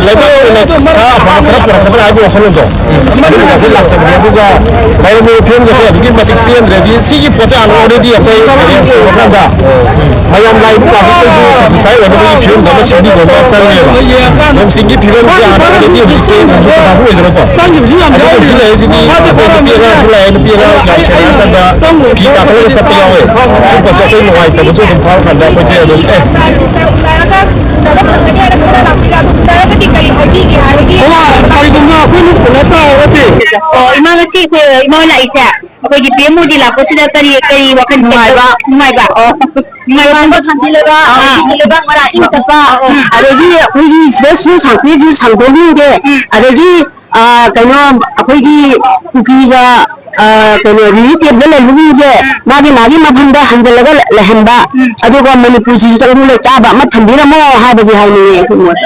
ꯂꯩꯕꯥꯛꯀꯤ ꯑꯣꯏꯅ ꯈꯔ ꯑꯐꯕ ꯈꯔ ꯄꯨꯔꯛꯀꯗ꯭ꯔꯥ ꯍꯥꯏꯕ ꯋꯥꯈꯜꯂꯣꯟꯗꯣ꯫ ꯑꯗꯨꯒꯤ ꯑꯩꯈꯣꯏ ꯂꯥꯛꯆꯕꯅꯦ꯫ ꯑꯗꯨꯒ ꯂꯥꯏꯔꯦꯝꯕꯤ ꯐꯤꯂꯝꯗꯁꯨ ꯑꯗꯨꯛꯀꯤ ꯃꯇꯤꯛ ꯄꯦꯟꯗ꯭ꯔꯗꯤ ꯁꯤꯒꯤ ꯄꯣꯠꯁꯦ already ꯑꯩꯈꯣꯏ arrange ꯇꯧꯔꯀꯥꯟꯗ ꯃꯌꯥꯝ ꯂꯥꯛꯏꯕ publicꯇꯁꯨ satisfy ꯑꯣꯏꯅꯕꯒꯤ ꯐꯤꯂꯝꯗ ꯑꯃ ꯁꯦꯝꯕꯤꯕ ꯑꯃ ꯆꯪꯉꯦꯕ꯫ ꯂꯝꯁꯤꯡꯒꯤ ꯐꯤꯕꯝꯁꯦ ꯑꯥꯗ already ꯍꯧꯖꯤꯛꯁꯦ ꯌꯥꯝꯁꯨ ꯀꯅꯥꯁꯨ ꯑꯣꯏꯗꯅꯀꯣ꯫ ꯑꯗꯣ ꯍꯧꯖꯤꯛ ꯂꯩꯔꯤꯁꯤꯗꯤ ꯑꯩꯈꯣꯏ ꯅꯨꯄꯤ ꯑꯉꯥꯡꯁꯨ ꯂꯥꯛꯑꯦ, ꯅꯨꯄꯤ ꯑꯉꯥꯡ ꯌꯥꯝ ꯁꯦꯡꯅ ꯍꯥꯏꯔ ꯀꯥꯟꯗ ꯐꯤ ꯀꯥꯈꯠꯂꯒ ꯆꯠꯄ ꯌꯥꯎꯋꯦ꯫ ꯁꯤ ꯄꯣꯠꯁꯦ ꯑꯩꯈꯣꯏ ꯅꯨꯡꯉꯥꯏꯇꯕꯁꯨ ꯑꯗꯨꯝ ꯐꯥꯎꯔꯀꯥꯟꯗ ꯑꯩꯈꯣꯏꯁꯦ ꯑꯗꯨꯝ ꯑꯦ ꯎꯅꯔꯒ ꯎꯅꯕ ꯐꯪꯒꯅꯤ ꯍꯥꯏꯅ ꯈꯔ ꯂꯥꯛꯄꯤꯔꯦ꯫ ꯑꯗꯨ ꯎꯅꯔꯒꯗꯤ ꯀꯔꯤ ꯍꯥꯏꯕꯤꯒꯦ ꯍꯥꯏꯕꯒꯤ ꯑꯣ, ꯀꯔꯤꯒꯨꯝꯕ ꯑꯩꯈꯣꯏꯅ ꯎꯅ ꯇꯥꯔꯒꯗꯤ ꯑꯣ, ꯏꯃꯥ ꯉꯁꯤ ꯑꯩꯈꯣꯏ ꯏꯃꯥ ꯍꯣꯏ ꯂꯥꯛꯏꯁꯦ ꯑꯩꯈꯣꯏꯒꯤ ꯄꯤ ꯑꯦꯝ ꯃꯣꯗꯤ ꯂꯥꯛꯄꯁꯤꯗ ꯀꯔꯤ ꯀꯔꯤ ꯋꯥꯈꯜ ꯅꯨꯡꯉꯥꯏꯕ? ꯅꯨꯡꯉꯥꯏꯕ꯫ ꯑꯣ, ꯅꯨꯡꯉꯥꯏꯕ ꯈꯟꯕꯤꯔꯒ, ꯑꯥ, ꯂꯩꯕꯥꯛ ꯃꯔꯥ ꯏꯪ ꯇꯞꯄ, ꯑꯗꯒꯤ ꯑꯩꯈꯣꯏꯒꯤ ꯁꯤꯗ ꯁꯨꯝ ꯁꯥꯡꯇꯣꯛꯏꯁꯨ ꯁꯥꯡꯗꯣꯛꯅꯤꯡꯗꯦ, ꯑꯗꯒꯤ ꯑ, ꯀꯩꯅꯣ, ꯑꯩꯈꯣꯏꯒꯤ ꯀꯨꯀꯤꯒ, ꯑ, ꯀꯩꯅꯣ, relief campꯇ ꯂꯩꯕꯁꯤꯡꯁꯦ ꯃꯥꯒꯤ ꯃꯥꯒꯤ ꯃꯐꯝꯗ ꯍꯟꯖꯤꯜꯂꯒ ꯂꯩꯍꯟꯕ, ꯑꯗꯨꯒ ꯃꯅꯤꯄꯨꯔꯁꯤꯁꯨ ꯇꯪꯗꯨ ꯂꯩꯇꯥꯕ ꯑꯃ ꯊꯝꯕꯤꯔꯝꯃꯣ ꯍꯥꯏꯕꯁꯦ ꯍꯥꯏꯅꯤꯡꯉꯦ ꯑꯩꯈꯣꯏ ꯃꯣꯠ꯫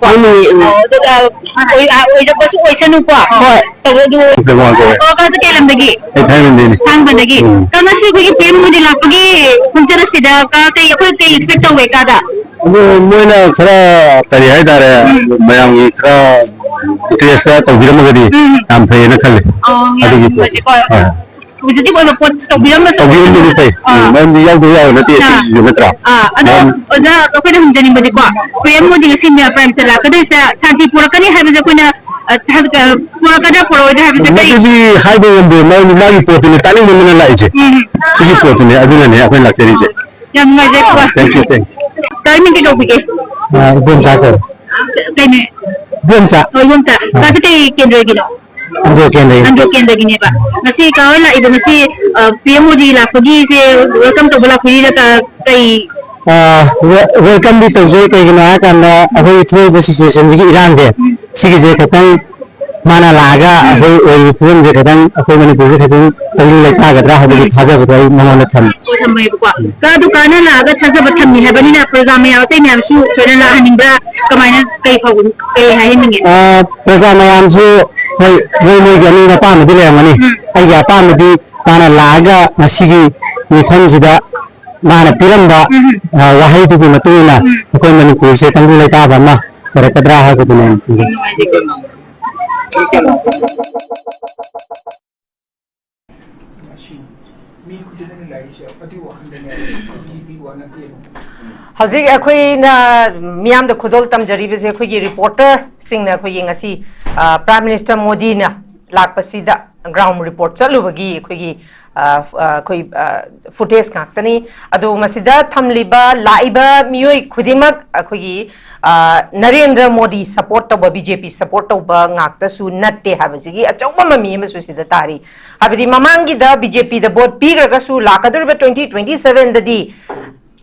ꯍꯥꯏꯅꯤꯡꯉꯦ, ꯎꯝ꯫ ꯑꯣ, ꯑꯗꯨꯒ ꯑꯣꯏ-, ꯑ, ꯑꯣꯏꯔꯛꯄꯁꯨ ꯑꯣꯏꯁꯅꯨꯀꯣ꯫ ꯍꯣꯏ꯫ ꯇꯧꯋꯦ ꯑꯗꯨ꯫ ꯀꯩꯅꯣ ꯇꯧꯋꯦ꯫ ꯑꯣ, ꯀꯥꯁꯦ ꯀꯩ ꯂꯝꯗꯒꯤ? ꯑꯩ ꯊꯥꯡꯃꯩꯕꯟꯗꯩꯅꯦ꯫ ꯊꯥꯡꯃꯩꯕꯟꯗꯒꯤ꯫ ꯎꯝ꯫ ꯀꯥ, ꯉꯁꯤ ꯑꯩꯈꯣꯏꯒꯤ ꯄꯤ ꯑꯦꯝ ꯃꯣꯗꯤ ꯂꯥꯛꯄꯒꯤ ꯈꯣꯡꯆꯠ ꯑꯁꯤꯗ ꯀꯥ, ꯀꯩ, ꯑꯩꯈꯣꯏ ꯀꯩ expect ꯇꯧꯋꯦ ꯀꯥꯗ? ꯑꯗꯨ ꯃꯣꯏꯅ ꯈꯔ, ꯀꯔꯤ ꯍꯥꯏꯇꯥꯔꯦ, ꯎꯝ꯫ ꯃꯌꯥꯝꯒꯤ ꯈꯔ interest ꯇꯧꯕꯤꯔꯝꯃꯒꯗꯤ ꯎꯝ꯫ ꯌꯥꯝ ꯐꯩꯌꯦꯅ ꯈꯜꯂꯦ꯫ ꯑꯣ, ꯌꯥꯝ ꯑꯗꯨꯒꯤ ꯄꯣꯠꯇꯣ꯫ ꯅꯨꯡꯉꯥꯏꯖꯩꯀꯣ꯫ ꯍꯣꯏ, ꯍꯣꯏ꯫ Positive ꯑꯣꯏꯕ ꯄꯣꯠ ꯇꯧꯕꯤꯔꯝꯕꯁꯨ ꯇꯧꯕꯤꯔꯝꯕꯗꯤ ꯐꯩ꯫ ꯑꯥ꯫ ꯃꯔꯝꯗꯤ ꯌꯥꯎꯗꯕ ꯌꯥꯕ ꯅꯠꯇꯦ ꯑꯥ꯫ ꯁꯤꯁꯤꯁꯨ, ꯅꯠꯇ꯭ꯔꯥ? ꯑꯥ, ꯑꯗꯣ ꯃꯔꯝ ꯑꯣꯖꯥ, ꯑꯩꯈꯣꯏꯅ ꯍꯪꯖꯅꯤꯡꯕꯗꯤꯀꯣ, ꯄꯤ ꯑꯦꯝ ꯃꯣꯗꯤ ꯉꯁꯤ ꯃꯌꯥꯝ ꯄ꯭ꯔꯥꯏꯝ ꯃꯤꯅꯤꯁꯇꯔ ꯂꯥꯛꯀꯗꯣꯏꯁꯦ ꯁꯥꯟꯇꯤ ꯄꯨꯔꯛꯀꯅꯤ ꯍꯥꯏꯕꯁꯦ ꯑꯩꯈꯣꯏꯅ, ꯑ, ꯊꯥꯖ-, ꯑ, ꯄꯨꯔꯛꯀꯗ꯭ꯔꯥ ꯄꯨꯔꯛꯑꯣꯏꯗ꯭ꯔꯥ ꯍꯥꯏꯕꯁꯦ ꯀꯩ? ꯃꯗꯨꯗꯤ ꯍꯥꯏꯕ ꯉꯝꯗꯦ, ꯃꯔꯝꯗꯤ ꯃꯥꯒꯤ ꯄꯣꯠꯇꯨꯅꯤ, ꯇꯥꯅꯤꯡꯃꯟꯗꯅ ꯂꯥꯛꯏꯁꯦ꯫ ꯎꯝ꯫ ꯁꯤꯒꯤ ꯄꯣꯠꯇꯨꯅꯤ, ꯑꯗꯨꯅꯅꯦ ꯑꯩꯈꯣꯏꯅ ꯂꯥꯛꯆꯔꯤꯁꯦ꯫ ꯌꯥꯝ ꯅꯨꯡꯉꯥꯏꯖꯔꯦꯀꯣ꯫ Thank you, thank you꯫ ꯀꯔꯤ ꯃꯤꯡ ꯀꯩ ꯀꯧꯕꯤꯒꯦ? ꯑ, ꯏꯕꯣꯝꯆꯥ ꯀꯧꯏ꯫ ꯀꯩꯅꯣ? ꯏꯕꯣꯝꯆꯥ꯫ ꯑꯣ, ꯏꯕꯣꯝꯆꯥ꯫ ꯑ꯫ ꯀꯥꯁꯦ ꯀꯩ ꯀꯦꯟꯗ꯭ꯔꯒꯤꯅꯣ? ꯑꯟꯗ꯭ꯔꯣ ꯀꯦꯟꯗ꯭ꯔꯒꯤ꯫ ꯑꯟꯗ꯭ꯔꯣ ꯀꯦꯟꯗ꯭ꯔꯒꯤꯅꯦꯕ꯫ ꯉꯁꯤ ꯀꯥ ꯍꯣꯏ ꯂꯥꯛꯏꯗꯣ ꯉꯁꯤ, ꯑ, ꯄꯤ ꯑꯦꯝ ꯃꯣꯗꯤ ꯂꯥꯛꯄꯒꯤꯁꯦ welcome ꯇꯧꯕ ꯂꯥꯛꯄꯒꯤꯗ ꯀ-, ꯀꯩ? ꯑ, we-, welcome ꯗꯤ ꯇꯧꯖꯩ꯫ ꯀꯩꯒꯤꯅꯣ ꯍꯥꯏꯔꯀꯥꯟꯗ ꯑꯩꯈꯣꯏꯒꯤ ꯊꯣꯛꯏꯕ situation ꯁꯤꯒꯤ ꯏꯔꯥꯡꯁꯦ, ꯎꯝ꯫ ꯁꯤꯒꯤꯁꯦ ꯈꯤꯇꯪ ꯃꯥꯅ ꯂꯥꯛꯑꯒ ꯎꯝ꯫ ꯑꯩꯈꯣꯏ ꯑꯣꯏꯔꯤꯕ ꯐꯤꯕꯝꯁꯦ ꯈꯤꯇꯪ ꯑꯩꯈꯣꯏ ꯃꯅꯤꯄꯨꯔꯁꯦ ꯈꯤꯇꯪ ꯇꯪꯗꯨ ꯂꯩꯇꯥꯒꯗ꯭ꯔꯥ ꯍꯥꯏꯕꯒꯤ ꯎꯝ꯫ ꯊꯥꯖꯕꯗꯣ ꯑꯩ ꯃꯉꯣꯟꯗ ꯊꯝꯃꯤ꯫ ꯑꯣ, ꯊꯝꯃꯦꯕꯀꯣ꯫ ꯀꯥ, ꯑꯗꯨ ꯀꯥꯅ ꯂꯥꯛꯑꯒ ꯊꯥꯖꯕ ꯊꯝꯃꯤ ꯍꯥꯏꯕꯅꯤꯅ ꯄ꯭ꯔꯖꯥ ꯃꯌꯥꯝ ꯑꯇꯩ ꯃꯌꯥꯝꯁꯨ ꯁꯣꯏꯗꯅ ꯂꯥꯛꯍꯟꯅꯤꯡꯕ꯭ꯔꯥ? ꯀꯃꯥꯏꯅ, ꯀꯩ ꯐꯥꯎꯕ, ꯀꯩ ꯍꯥꯏꯍꯟꯅꯤꯡꯉꯦ? ꯑ, ꯄ꯭ꯔꯖꯥ ꯃꯌꯥꯝꯁꯨ ꯍꯣꯏ, ꯃꯣꯏ ꯃꯣꯏꯒꯤ ꯑꯅꯤꯡꯕ ꯑꯄꯥꯝꯕꯗꯤ ꯂꯩꯔꯝꯒꯅꯤ꯫ ꯎꯝ꯫ ꯑꯩꯒꯤ ꯑꯄꯥꯝꯕꯗꯤ ꯃꯥꯅ ꯂꯥꯛꯑꯒ ꯉꯁꯤꯒꯤ ꯃꯤꯐꯝꯁꯤꯗ ꯃꯥꯅ ꯄꯤꯔꯝꯕ, ꯎꯝ꯫ ꯑ, ꯋꯥꯍꯩꯗꯨꯒꯤ ꯃꯇꯨꯡ ꯏꯟꯅ ꯎꯝ꯫ ꯑꯩꯈꯣꯏ ꯃꯅꯤꯄꯨꯔꯁꯦ ꯇꯪꯗꯨ ꯂꯩꯇꯥꯕ ꯑꯃ ꯑꯣꯏꯔꯛꯀꯗ꯭ꯔꯥ ꯍꯥꯏꯕꯗꯨꯅꯦ꯫ ꯅꯨꯡꯉꯥꯏꯖꯩꯀꯣ꯫ ꯃꯁꯤ ꯃꯤ ꯈꯨꯗꯤꯡꯃꯛꯅ ꯂꯥꯛꯏꯁꯦ ꯑꯗꯨꯒꯤ ꯋꯥꯈꯜꯗꯅꯦ, ꯑꯩꯒꯤ ꯃꯤ ꯋꯥ ꯅꯠꯇꯦꯕ꯫ ꯍꯧꯖꯤꯛ ꯑꯩꯈꯣꯏꯅ ꯃꯤꯌꯥꯝꯗ ꯈꯨꯗꯣꯜ ꯇꯝꯖꯔꯤꯕꯁꯦ ꯑꯩꯈꯣꯏꯒꯤ ꯔꯤꯄꯣꯔꯇꯔꯁꯤꯡꯅ ꯑꯩꯈꯣꯏꯒꯤ ꯉꯁꯤ, ꯑ, ꯄ꯭ꯔꯥꯏꯝ ꯃꯤꯅꯤꯁꯇꯔ ꯃꯣꯗꯤꯅ ꯂꯥꯛꯄꯁꯤꯗ ground report ꯆꯠꯂꯨꯕꯒꯤ ꯑꯩꯈꯣꯏꯒꯤ, ꯑ, ꯐ-, ꯑ, ꯑꯩꯈꯣꯏ, ꯑ, footage ꯉꯥꯛꯇꯅꯤ꯫ ꯑꯗꯣ ꯃꯁꯤꯗ ꯊꯝꯂꯤꯕ, ꯂꯥꯛꯏꯕ ꯃꯤꯑꯣꯏ ꯈꯨꯗꯤꯡꯃꯛ ꯑꯩꯈꯣꯏꯒꯤ, ꯑ, ꯅꯔꯦꯟꯗ꯭ꯔ ꯃꯣꯗꯤ support ꯇꯧꯕ, ꯕꯤ ꯖꯦ ꯄꯤ support ꯇꯧꯕ ꯉꯥꯛꯇꯁꯨ ꯅꯠꯇꯦ ꯍꯥꯏꯕꯁꯤꯒꯤ ꯑꯆꯧꯕ ꯃꯃꯤ ꯑꯃꯁꯨ ꯁꯤꯗ ꯇꯥꯔꯤ꯫ ꯍꯥꯏꯕꯗꯤ ꯃꯃꯥꯡꯒꯤꯗ ꯕꯤ ꯖꯦ ꯄꯤꯗ vote ꯄꯤꯈ꯭ꯔꯒꯁꯨ ꯂꯥꯛꯀꯗꯧꯔꯤꯕ twenty twenty seven ꯗꯗꯤ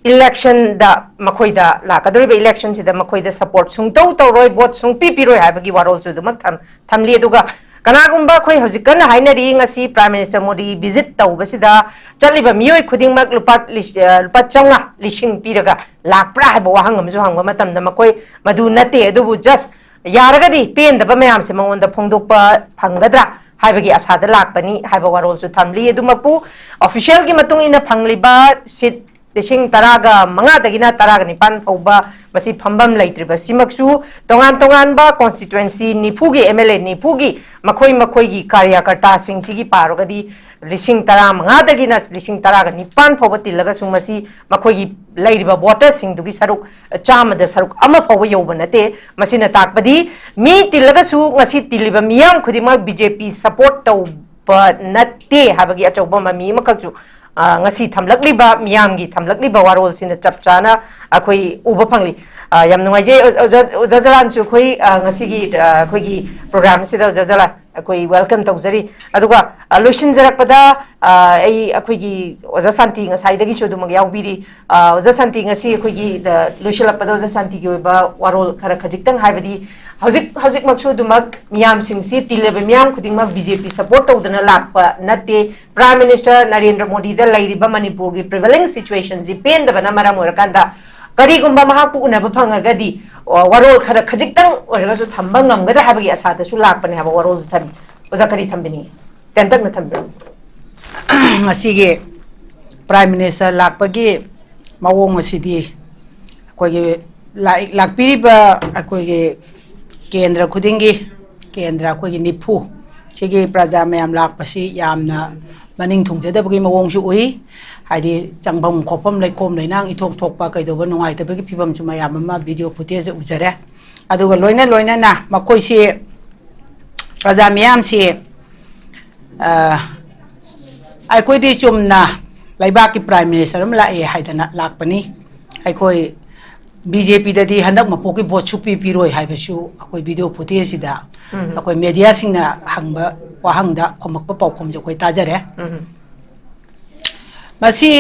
election ꯗ ꯃꯈꯣꯏꯗ, ꯂꯥꯛꯀꯗꯧꯔꯤꯕ election ꯁꯤꯗ ꯃꯈꯣꯏꯗ support ꯁꯨꯡꯇꯧ ꯇꯧꯔꯣꯏ, vote ꯁꯨꯡꯄꯤ ꯄꯤꯔꯣꯏ ꯍꯥꯏꯕꯒꯤ ꯋꯥꯔꯣꯜꯁꯨ ꯑꯗꯨꯃꯛ ꯊꯝ-, ꯊꯝꯂꯤ꯫ ꯑꯗꯨꯒ ꯀꯅꯥꯒꯨꯝꯕ ꯑꯩꯈꯣꯏ ꯍꯧꯖꯤꯛ ꯀꯟꯅ ꯍꯥꯏꯅꯔꯤ, ꯉꯁꯤ Prime Minister ꯃꯣꯗꯤ visit ꯇꯧꯕꯁꯤꯗ ꯆꯠꯂꯤꯕ ꯃꯤꯑꯣꯏ ꯈꯨꯗꯤꯡꯃꯛ ꯂꯨꯄꯥ ꯂꯤꯁ-, ꯑ, ꯂꯨꯄꯥ ꯆꯥꯝꯃꯉꯥ, ꯂꯤꯁꯤꯡ ꯄꯤꯔꯒ ꯂꯥꯛꯄ꯭ꯔꯥ ꯍꯥꯏꯕ ꯋꯥꯍꯪ ꯑꯃꯁꯨ ꯍꯪꯕ ꯃꯇꯝꯗ ꯃꯈꯣꯏ ꯃꯗꯨ ꯅꯠꯇꯦ, ꯑꯗꯨꯕꯨ just ꯌꯥꯔꯒꯗꯤ ꯄꯦꯟꯗꯕ ꯃꯌꯥꯝꯁꯦ ꯃꯉꯣꯟꯗ ꯐꯣꯡꯗꯣꯛꯄ ꯐꯪꯒꯗ꯭ꯔꯥ ꯍꯥꯏꯕꯒꯤ ꯑꯁꯥꯗ ꯂꯥꯛꯄꯅꯤ ꯍꯥꯏꯕ ꯋꯥꯔꯣꯜꯁꯨ ꯊꯝꯂꯤ꯫ ꯑꯗꯨꯃꯛꯄꯨ, officialꯒꯤ ꯃꯇꯨꯡ ꯏꯟꯅ ꯐꯪꯂꯤꯕ seat ꯂꯤꯁꯤꯡ ꯇꯔꯥꯒ ꯃꯉꯥꯗꯒꯤꯅ ꯇꯔꯥꯒ ꯅꯤꯄꯥꯟ ꯐꯥꯎꯕ ꯃꯁꯤ ꯐꯝꯐꯝ ꯂꯩꯇ꯭ꯔꯤꯕꯁꯤꯃꯛꯁꯨ, ꯇꯣꯉꯥꯟ ꯇꯣꯉꯥꯟꯕ constituency ꯅꯤꯐꯨꯒꯤ MLA ꯅꯤꯐꯨꯒꯤ ꯃꯈꯣꯏ ꯃꯈꯣꯏꯒꯤ ꯀꯥꯔꯌꯥꯀꯔꯇꯥꯁꯤꯡꯁꯤꯒꯤ ꯄꯥꯔꯒꯗꯤ, ꯂꯤꯁꯤꯡ ꯇꯔꯥꯃꯉꯥꯗꯒꯤꯅ ꯂꯤꯁꯤꯡ ꯇꯔꯥꯒ ꯅꯤꯄꯥꯟ ꯐꯥꯎꯕ ꯇꯤꯜꯂꯒꯁꯨ, ꯃꯁꯤ ꯃꯈꯣꯏꯒꯤ ꯂꯩꯔꯤꯕ voterꯁꯤꯡꯗꯨꯒꯤ ꯁꯔꯨꯛ, ꯆꯥꯝꯃꯗ ꯁꯔꯨꯛ ꯑꯃ ꯐꯥꯎꯕ ꯌꯧꯕ ꯅꯠꯇꯦ꯫ ꯃꯁꯤꯅ ꯇꯥꯛꯄꯗꯤ, ꯃꯤ ꯇꯤꯜꯂꯒꯁꯨ ꯉꯁꯤ ꯇꯤꯜꯂꯤꯕ ꯃꯤꯌꯥꯝ ꯈꯨꯗꯤꯡꯃꯛ BJP support ꯇꯧꯕ ꯅꯠꯇꯦ ꯍꯥꯏꯕꯒꯤ ꯑꯆꯧꯕ ꯃꯃꯤ ꯑꯃꯈꯛꯁꯨ, ꯑ, ꯉꯁꯤ ꯊꯝꯂꯛꯂꯤꯕ, ꯃꯤꯌꯥꯝꯒꯤ ꯊꯝꯂꯛꯂꯤꯕ ꯋꯥꯔꯣꯜꯁꯤꯅ ꯆꯞ ꯆꯥꯅ ꯑꯩꯈꯣꯏ ꯎꯕ ꯐꯪꯂꯤ꯫ ꯑ, ꯌꯥꯝ ꯅꯨꯡꯉꯥꯏꯖꯩ, ꯑꯣꯖꯥ, ꯑꯣꯖꯥ ꯖꯂꯥꯟꯁꯨ ꯑꯩꯈꯣꯏ, ꯑ, ꯉꯁꯤꯒꯤ, ꯑ, ꯑꯩꯈꯣꯏꯒꯤ program ꯑꯁꯤꯗ, ꯑꯣꯖꯥ ꯖꯂꯥꯟ, ꯑꯩꯈꯣꯏ welcome ꯇꯧꯖꯔꯤ꯫ ꯑꯗꯨꯒ, ꯑ, ꯂꯣꯏꯁꯤꯟꯖꯔꯛꯄꯗ, ꯑ, ꯑꯩ, ꯑꯩꯈꯣꯏꯒꯤ ꯑꯣꯖꯥ ꯁꯥꯟꯇꯤ ꯉꯁꯥꯏꯗꯒꯤꯁꯨ ꯑꯗꯨꯃꯛ ꯌꯥꯎꯕꯤꯔꯤ꯫ ꯑ, ꯑꯣꯖꯥ ꯁꯥꯟꯇꯤ, ꯉꯁꯤ ꯑꯩꯈꯣꯏꯒꯤ, ꯑ, ꯂꯣꯏꯁꯤꯜꯂꯛꯄꯗ ꯑꯣꯖꯥ ꯁꯥꯟꯇꯤꯒꯤ ꯑꯣꯏꯕ ꯋꯥꯔꯣꯜ ꯈꯔ ꯈꯖꯤꯛꯇꯪ, ꯍꯥꯏꯕꯗꯤ ꯍꯧꯖꯤꯛ, ꯍꯧꯖꯤꯛꯃꯛꯁꯨ ꯑꯗꯨꯃꯛ ꯃꯤꯌꯥꯝꯁꯤꯡꯁꯤ, ꯇꯤꯜꯂꯤꯕ ꯃꯤꯌꯥꯝ ꯈꯨꯗꯤꯡꯃꯛ BJP support ꯇꯧꯗꯨꯅ ꯂꯥꯛꯄ ꯅꯠꯇꯦ꯫ Prime Minister ꯅꯔꯦꯟꯗ꯭ꯔ ꯃꯣꯗꯤꯗ ꯂꯩꯔꯤꯕ ꯃꯅꯤꯄꯨꯔꯒꯤ prevailing situationꯁꯤ ꯄꯦꯟꯗꯕꯅ ꯃꯔꯝ ꯑꯣꯏꯔꯀꯥꯟꯗ, ꯀꯔꯤꯒꯨꯝꯕ ꯃꯍꯥꯛꯄꯨ ꯎꯅꯕ ꯐꯪꯉꯒꯗꯤ, ꯑ, ꯋꯥꯔꯣꯜ ꯈꯔ ꯈꯖꯤꯛꯇꯪ ꯑꯣꯏꯔꯒꯁꯨ ꯊꯝꯕ ꯉꯝꯒꯗ꯭ꯔꯥ ꯍꯥꯏꯕꯒꯤ ꯑꯁꯥꯗꯁꯨ ꯂꯥꯛꯄꯅꯦ ꯍꯥꯏꯕ ꯋꯥꯔꯣꯜꯁꯨ ꯊꯝꯃꯤ꯫ ꯑꯣꯖꯥ, ꯀꯔꯤ ꯊꯝꯕꯤꯅꯤꯡꯉꯤ? ꯇꯦꯟꯇꯛꯅ ꯊꯝꯕꯤꯌꯨ꯫ ꯉꯁꯤꯒꯤ Prime Minister ꯂꯥꯛꯄꯒꯤ ꯃꯑꯣꯡ ꯑꯁꯤꯗꯤ, ꯑꯩꯈꯣꯏꯒꯤ ꯂꯥꯛ-, ꯂꯥꯛꯄꯤꯔꯤꯕ ꯑꯩꯈꯣꯏꯒꯤ ꯀꯦꯟꯗ꯭ꯔ ꯈꯨꯗꯤꯡꯒꯤ, ꯀꯦꯟꯗ꯭ꯔ ꯑꯩꯈꯣꯏꯒꯤ ꯅꯤꯐꯨ ꯁꯤꯒꯤ ꯄ꯭ꯔꯖꯥ ꯃꯌꯥꯝ ꯂꯥꯛꯄꯁꯤ ꯌꯥꯝꯅ ꯃꯅꯤꯡ ꯊꯨꯡꯖꯗꯕꯒꯤ ꯃꯑꯣꯡꯁꯨ ꯎꯏ꯫ ꯍꯥꯏꯗꯤ, ꯆꯪꯐꯝ ꯈꯣꯠꯐꯝ, ꯂꯩꯈꯣꯝ ꯂꯩꯅꯥꯡ ꯏꯊꯣꯛ ꯊꯣꯛꯄ, ꯀꯩꯗꯧꯕ ꯅꯨꯡꯉꯥꯏꯇꯕꯒꯤ ꯐꯤꯕꯝꯁꯨ ꯃꯌꯥꯝ ꯑꯃ video footage ꯎꯖꯔꯦ꯫ ꯑꯗꯨꯒ ꯂꯣꯏꯅ ꯂꯣꯏꯅꯅ ꯃꯈꯣꯏꯁꯤ, ꯄ꯭ꯔꯖꯥ ꯃꯤꯌꯥꯝꯁꯤ, ꯑ, ꯑꯩꯈꯣꯏꯗꯤ ꯆꯨꯝꯅ ꯂꯩꯕꯥꯛꯀꯤ Prime Minister ꯑꯃ ꯂꯥꯛꯑꯦ ꯍꯥꯏꯗꯅ ꯂꯥꯛꯄꯅꯤ꯫ ꯑꯩꯈꯣꯏ BJPꯗꯗꯤ ꯍꯟꯗꯛ ꯃꯄꯣꯛꯀꯤ voteꯁꯨ ꯄꯤ-, ꯄꯤꯔꯣꯏ ꯍꯥꯏꯕꯁꯨ ꯑꯩꯈꯣꯏ video footageꯁꯤꯗ, ꯎꯝ, ꯑꯩꯈꯣꯏ mediaꯁꯤꯡꯅ ꯍꯪꯕ ꯋꯥꯍꯪꯗ ꯈꯨꯝꯃꯛꯄ ꯄꯥꯎꯈꯨꯝꯁꯨ ꯑꯩꯈꯣꯏ ꯇꯥꯖꯔꯦ꯫ ꯎꯝ꯫ ꯃꯁꯤ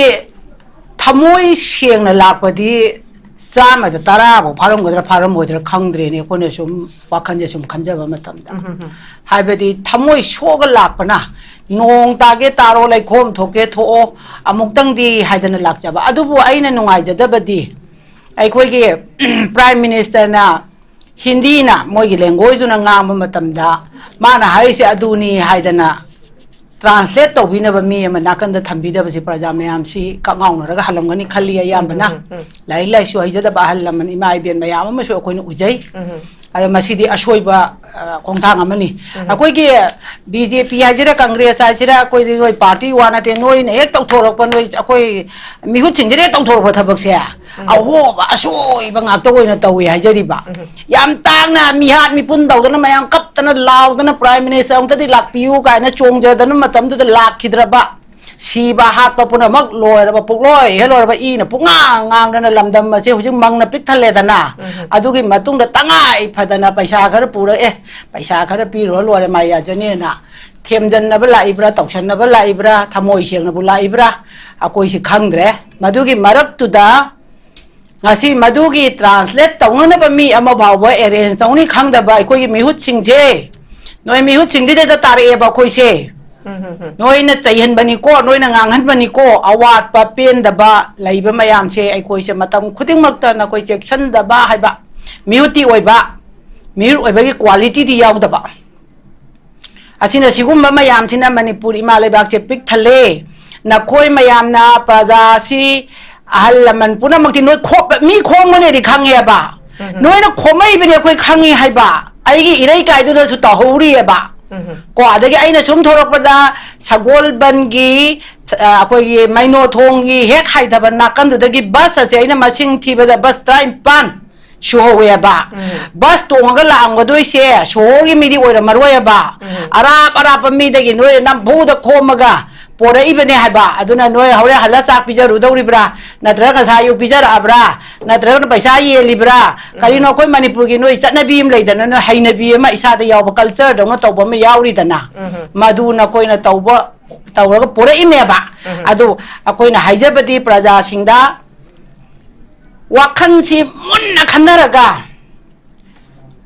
ꯊꯃꯣꯏ ꯁꯦꯡꯅ ꯂꯥꯛꯄꯗꯤ ꯆꯥꯝꯃꯗ ꯇꯔꯥ ꯐꯥꯎ ꯐꯥꯔꯝꯒꯗ꯭ꯔꯥ ꯐꯥꯔꯝꯃꯣꯏꯗ꯭ꯔꯥ ꯈꯪꯗ꯭ꯔꯦꯅꯦ, ꯑꯩꯈꯣꯏꯅ ꯁꯨꯝ ꯋꯥꯈꯜꯁꯦ ꯁꯨꯝ ꯈꯟꯖꯕ ꯃꯇꯝꯗ꯫ ꯎꯝ, ꯎꯝ, ꯎꯝ꯫ ꯍꯥꯏꯕꯗꯤ ꯊꯃꯣꯏ ꯁꯣꯛꯑꯒ ꯂꯥꯛꯄꯅ, "ꯅꯣꯡ ꯇꯥꯒꯦ ꯇꯥꯔꯣ, ꯂꯩꯈꯣꯝ ꯊꯣꯛꯀꯦ ꯊꯣꯛꯑꯣ, ꯑꯃꯨꯛꯇꯪꯗꯤ" ꯍꯥꯏꯗꯅ ꯂꯥꯛꯆꯕ꯫ ꯑꯗꯨꯕꯨ ꯑꯩꯅ ꯅꯨꯡꯉꯥꯏꯖꯗꯕꯗꯤ, ꯑꯩꯈꯣꯏꯒꯤ Prime Ministerꯅ ꯍꯤꯟꯗꯤꯅ ꯃꯣꯏꯒꯤ ꯂꯦꯡꯒ꯭ꯋꯦꯖꯇꯨꯅ ꯉꯥꯡꯕ ꯃꯇꯝꯗ ꯃꯥꯅ ꯍꯥꯏꯔꯤꯁꯦ ꯑꯗꯨꯅꯤ ꯍꯥꯏꯗꯅ ꯇ꯭ꯔꯥꯟꯁꯂꯦꯠ ꯇꯧꯕꯤꯅꯕ ꯃꯤ ꯑꯃ ꯅꯥꯀꯟꯗ ꯊꯝꯕꯤꯗꯕꯁꯤ ꯄ꯭ꯔꯖꯥ ꯃꯌꯥꯝꯁꯤ ꯀꯛꯉꯥꯎꯅꯔꯒ ꯍꯜꯂꯝꯒꯅꯤ ꯈꯜꯂꯤ ꯑꯌꯥꯝꯕꯅ꯫ ꯎꯝ, ꯎꯝ, ꯎꯝ꯫ ꯂꯥꯏꯔꯤꯛ ꯂꯥꯏꯁꯨ ꯍꯩꯖꯗꯕ ꯑꯍꯜ ꯂꯃꯟ ꯏꯃꯥ ꯏꯕꯦꯟ ꯃꯌꯥꯝ ꯑꯃꯁꯨ ꯑꯩꯈꯣꯏꯅ ꯎꯖꯩ꯫ ꯎꯝ, ꯎꯝ꯫ ꯑꯗꯣ ꯃꯁꯤꯗꯤ ꯑꯁꯣꯏꯕ, ꯑ, ꯈꯣꯡꯊꯥꯡ ꯑꯃꯅꯤ꯫ ꯎꯝ꯫ ꯑꯩꯈꯣꯏꯒꯤ ꯕꯤ ꯖꯦ ꯄꯤ ꯍꯥꯏꯁꯤꯔꯥ ꯀꯪꯒ꯭ꯔꯦꯁ ꯍꯥꯏꯁꯤꯔꯥ ꯑꯩꯈꯣꯏꯗꯤ ꯅꯣꯏ ꯄꯥꯔꯇꯤ ꯋꯥ ꯅꯠꯇꯦ, ꯅꯣꯏꯅ ꯍꯦꯛ ꯇꯧꯊꯣꯔꯛꯄ, ꯅꯣꯏ ꯑꯩꯈꯣꯏ ꯃꯤꯍꯨꯠꯁꯤꯡꯁꯤꯅ ꯍꯦꯛ ꯇꯧꯊꯣꯔꯛꯄ ꯊꯕꯛꯁꯦ ꯎꯝ꯫ ꯑꯍꯣꯕ ꯑꯁꯣꯏꯕ ꯉꯥꯛꯇ ꯑꯣꯏꯅ ꯇꯧꯏ ꯍꯥꯏꯖꯔꯤꯕ꯫ ꯎꯝ꯫ ꯌꯥꯝ ꯇꯥꯡꯅ ꯃꯤꯍꯥꯠ ꯃꯤꯄꯨꯟ ꯇꯧꯗꯅ ꯃꯌꯥꯝ ꯀꯞꯇꯅ ꯂꯥꯎꯗꯅ "Prime Minister ꯑꯃꯨꯛꯇꯗꯤ ꯂꯥꯛꯄꯤꯌꯨ" ꯀꯥꯏꯅ ꯆꯣꯡꯖꯗꯅ ꯃꯇꯝꯗꯨꯗ ꯂꯥꯛꯈꯤꯗ꯭ꯔꯕ, ꯁꯤꯕ ꯍꯥꯠꯄ ꯄꯨꯝꯅꯃꯛ ꯂꯣꯏꯔꯕ, ꯄꯨꯡꯂꯣꯏ ꯍꯦꯛ ꯂꯣꯏꯔꯕ, ꯏꯅ ꯄꯨꯡꯉꯥꯡ ꯉꯥꯡꯗꯅ ꯂꯝꯗꯝ ꯑꯁꯦ ꯍꯧꯖꯤꯛ ꯃꯪꯅ ꯄꯤꯛ ꯊꯜꯂꯦꯗꯅ꯫ ꯎꯝ꯫ ꯑꯗꯨꯒꯤ ꯃꯇꯨꯡꯗ ꯇꯉꯥꯏ ꯐꯗꯅ ꯄꯩꯁꯥ ꯈꯔ ꯄꯨꯔꯛꯑꯦ, ꯄꯩꯁꯥ ꯈꯔ ꯄꯤꯔꯨꯔ ꯂꯣꯏꯔꯦ ꯃꯥꯏ ꯌꯥꯖꯅꯤꯅ ꯊꯦꯝꯖꯟꯅꯕ ꯂꯥꯛꯏꯕ꯭ꯔꯥ, ꯇꯧꯁꯟꯅꯕ ꯂꯥꯛꯏꯕ꯭ꯔꯥ, ꯊꯃꯣꯏ ꯁꯦꯡꯅꯕꯨ ꯂꯥꯛꯏꯕ꯭ꯔꯥ, ꯑꯩꯈꯣꯏꯁꯤ ꯈꯪꯗ꯭ꯔꯦ꯫ ꯃꯗꯨꯒꯤ ꯃꯔꯛꯇꯨꯗ ꯉꯁꯤ ꯃꯗꯨꯒꯤ ꯇ꯭ꯔꯥꯟꯁꯂꯦꯠ ꯇꯧꯅꯅꯕ ꯃꯤ ꯑꯃ ꯐꯥꯎꯕ ꯑꯦꯔꯦꯟꯖ ꯇꯧꯅꯤ ꯈꯪꯗꯕ ꯑꯩꯈꯣꯏꯒꯤ ꯃꯤꯍꯨꯠꯁꯤꯡꯁꯦ, ꯅꯣꯏ ꯃꯤꯍꯨꯠꯁꯤꯡꯁꯤꯗꯩꯗ ꯇꯥꯔꯛꯑꯦꯕ ꯑꯩꯈꯣꯏꯁꯦ꯫ ꯎꯝ, ꯎꯝ, ꯎꯝ꯫ ꯅꯣꯏꯅ ꯆꯩꯍꯟꯕꯅꯤꯀꯣ, ꯅꯣꯏꯅ ꯉꯥꯡꯍꯟꯕꯅꯤꯀꯣ, ꯑꯋꯥꯠꯄ ꯄꯦꯟꯗꯕ ꯂꯩꯕ ꯃꯌꯥꯝꯁꯦ ꯑꯩꯈꯣꯏꯁꯦ ꯃꯇꯝ ꯈꯨꯗꯤꯡꯃꯛꯇ ꯅꯈꯣꯏ ꯆꯦꯛꯁꯤꯟꯗꯕ ꯍꯥꯏꯕ, ꯃꯤꯍꯨꯠꯇꯤ ꯑꯣꯏꯕ, ꯃꯤꯍꯨꯠ ꯑꯣꯏꯕꯒꯤ ꯀ꯭ꯋꯥꯂꯤꯇꯤꯗꯤ ꯌꯥꯎꯗꯕ꯫ ꯑꯁꯤꯅ ꯁꯤꯒꯨꯝꯕ ꯃꯌꯥꯝꯁꯤꯅ ꯃꯅꯤꯄꯨꯔ ꯏꯃꯥ ꯂꯩꯕꯥꯛꯁꯦ ꯄꯤꯛ ꯊꯜꯂꯦ꯫ ꯅꯈꯣꯏ ꯃꯌꯥꯝꯅ ꯄ꯭ꯔꯖꯥꯁꯤ, ꯑꯍꯜ ꯂꯃꯟ ꯄꯨꯝꯅꯃꯛꯇꯤ ꯅꯣꯏ ꯈꯣꯞꯄ-, ꯃꯤ ꯈꯣꯝꯒꯅꯦꯗꯤ ꯈꯪꯉꯦꯕ꯫ ꯎꯝ꯫ ꯅꯣꯏꯅ ꯈꯣꯝꯃꯛꯏꯕꯅꯤ ꯑꯩꯈꯣꯏ ꯈꯪꯉꯤ ꯍꯥꯏꯕ꯫ ꯑꯩꯒꯤ ꯏꯔꯩꯀꯥꯏꯗꯨꯗꯁꯨ ꯇꯧꯍꯧꯔꯤꯑꯕ꯫ ꯎꯝ꯫ ꯀꯣ, ꯑꯗꯒꯤ ꯑꯩꯅ ꯁꯨꯝ ꯊꯣꯔꯛꯄꯗ ꯁꯒꯣꯜꯕꯟꯒꯤ, ꯑ, ꯑꯩꯈꯣꯏꯒꯤ ꯃꯩꯅꯣꯊꯣꯡꯒꯤ ꯍꯦꯛ ꯍꯥꯏꯊꯕ ꯅꯥꯀꯟꯗꯨꯗꯒꯤ ꯕꯁ ꯑꯁꯦ ꯑꯩꯅ ꯃꯁꯤꯡ ꯊꯤꯕꯗ ꯕꯁ ꯇꯔꯥꯅꯤꯄꯥꯟ ꯁꯨꯍꯧꯋꯦꯕ꯫ ꯎꯝ꯫ ꯕꯁ ꯇꯣꯡꯉꯒ ꯂꯥꯛꯑꯝꯒꯗꯣꯏꯁꯦ ꯁꯣꯍꯣꯔꯒꯤ ꯃꯤꯗꯤ ꯑꯣꯏꯔꯝꯃꯔꯣꯏꯕ꯫ ꯎꯝ꯫ ꯑꯔꯥꯞ ꯑꯔꯥꯞꯄ ꯃꯤꯗꯒꯤ ꯅꯣꯏꯅ ꯅꯝꯐꯨꯗ ꯈꯣꯝꯃꯒ ꯄꯣꯔꯛꯏꯕꯅꯦ ꯍꯥꯏꯕ꯫ ꯑꯗꯨꯅ ꯅꯣꯏ ꯍꯣꯔꯦꯟ ꯍꯜꯂ ꯆꯥꯛ ꯄꯤꯖꯔꯨꯗꯧꯔꯤꯕ꯭ꯔꯥ? ꯅꯠꯇ꯭ꯔꯒ ꯉꯁꯥꯏ ꯑꯌꯨꯛ ꯄꯤꯖꯔꯛꯑꯕ꯭ꯔꯥ? ꯅꯠꯇ꯭ꯔꯒꯅ ꯄꯩꯁꯥ ꯌꯦꯜꯂꯤꯕ꯭ꯔꯥ? ꯎꯝ꯫ ꯀꯔꯤꯅꯣ ꯑꯩꯈꯣꯏ ꯃꯅꯤꯄꯨꯔꯒꯤ ꯅꯣꯏ ꯆꯠꯅꯕꯤ ꯑꯃ ꯂꯩꯗꯅ, ꯅꯣꯏ ꯍꯩꯅꯕꯤ ꯑꯃ ꯏꯁꯥꯗ ꯌꯥꯎꯕ, ꯀꯜꯆꯔꯗꯧꯅ ꯇꯧꯕ ꯑꯃ ꯌꯥꯎꯔꯤꯗꯅ꯫ ꯎꯝ꯫ ꯃꯗꯨ ꯅꯈꯣꯏꯅ ꯇꯧꯕ, ꯇꯧꯔꯒ ꯄꯣꯔꯛꯏꯅꯦꯕ꯫ ꯎꯝ꯫ ꯑꯗꯨ ꯑꯩꯈꯣꯏꯅ ꯍꯥꯏꯖꯕꯗꯤ ꯄ꯭ꯔꯖꯥꯁꯤꯡꯗ ꯋꯥꯈꯜꯁꯤ ꯃꯨꯟꯅ ꯈꯟꯅꯔꯒ,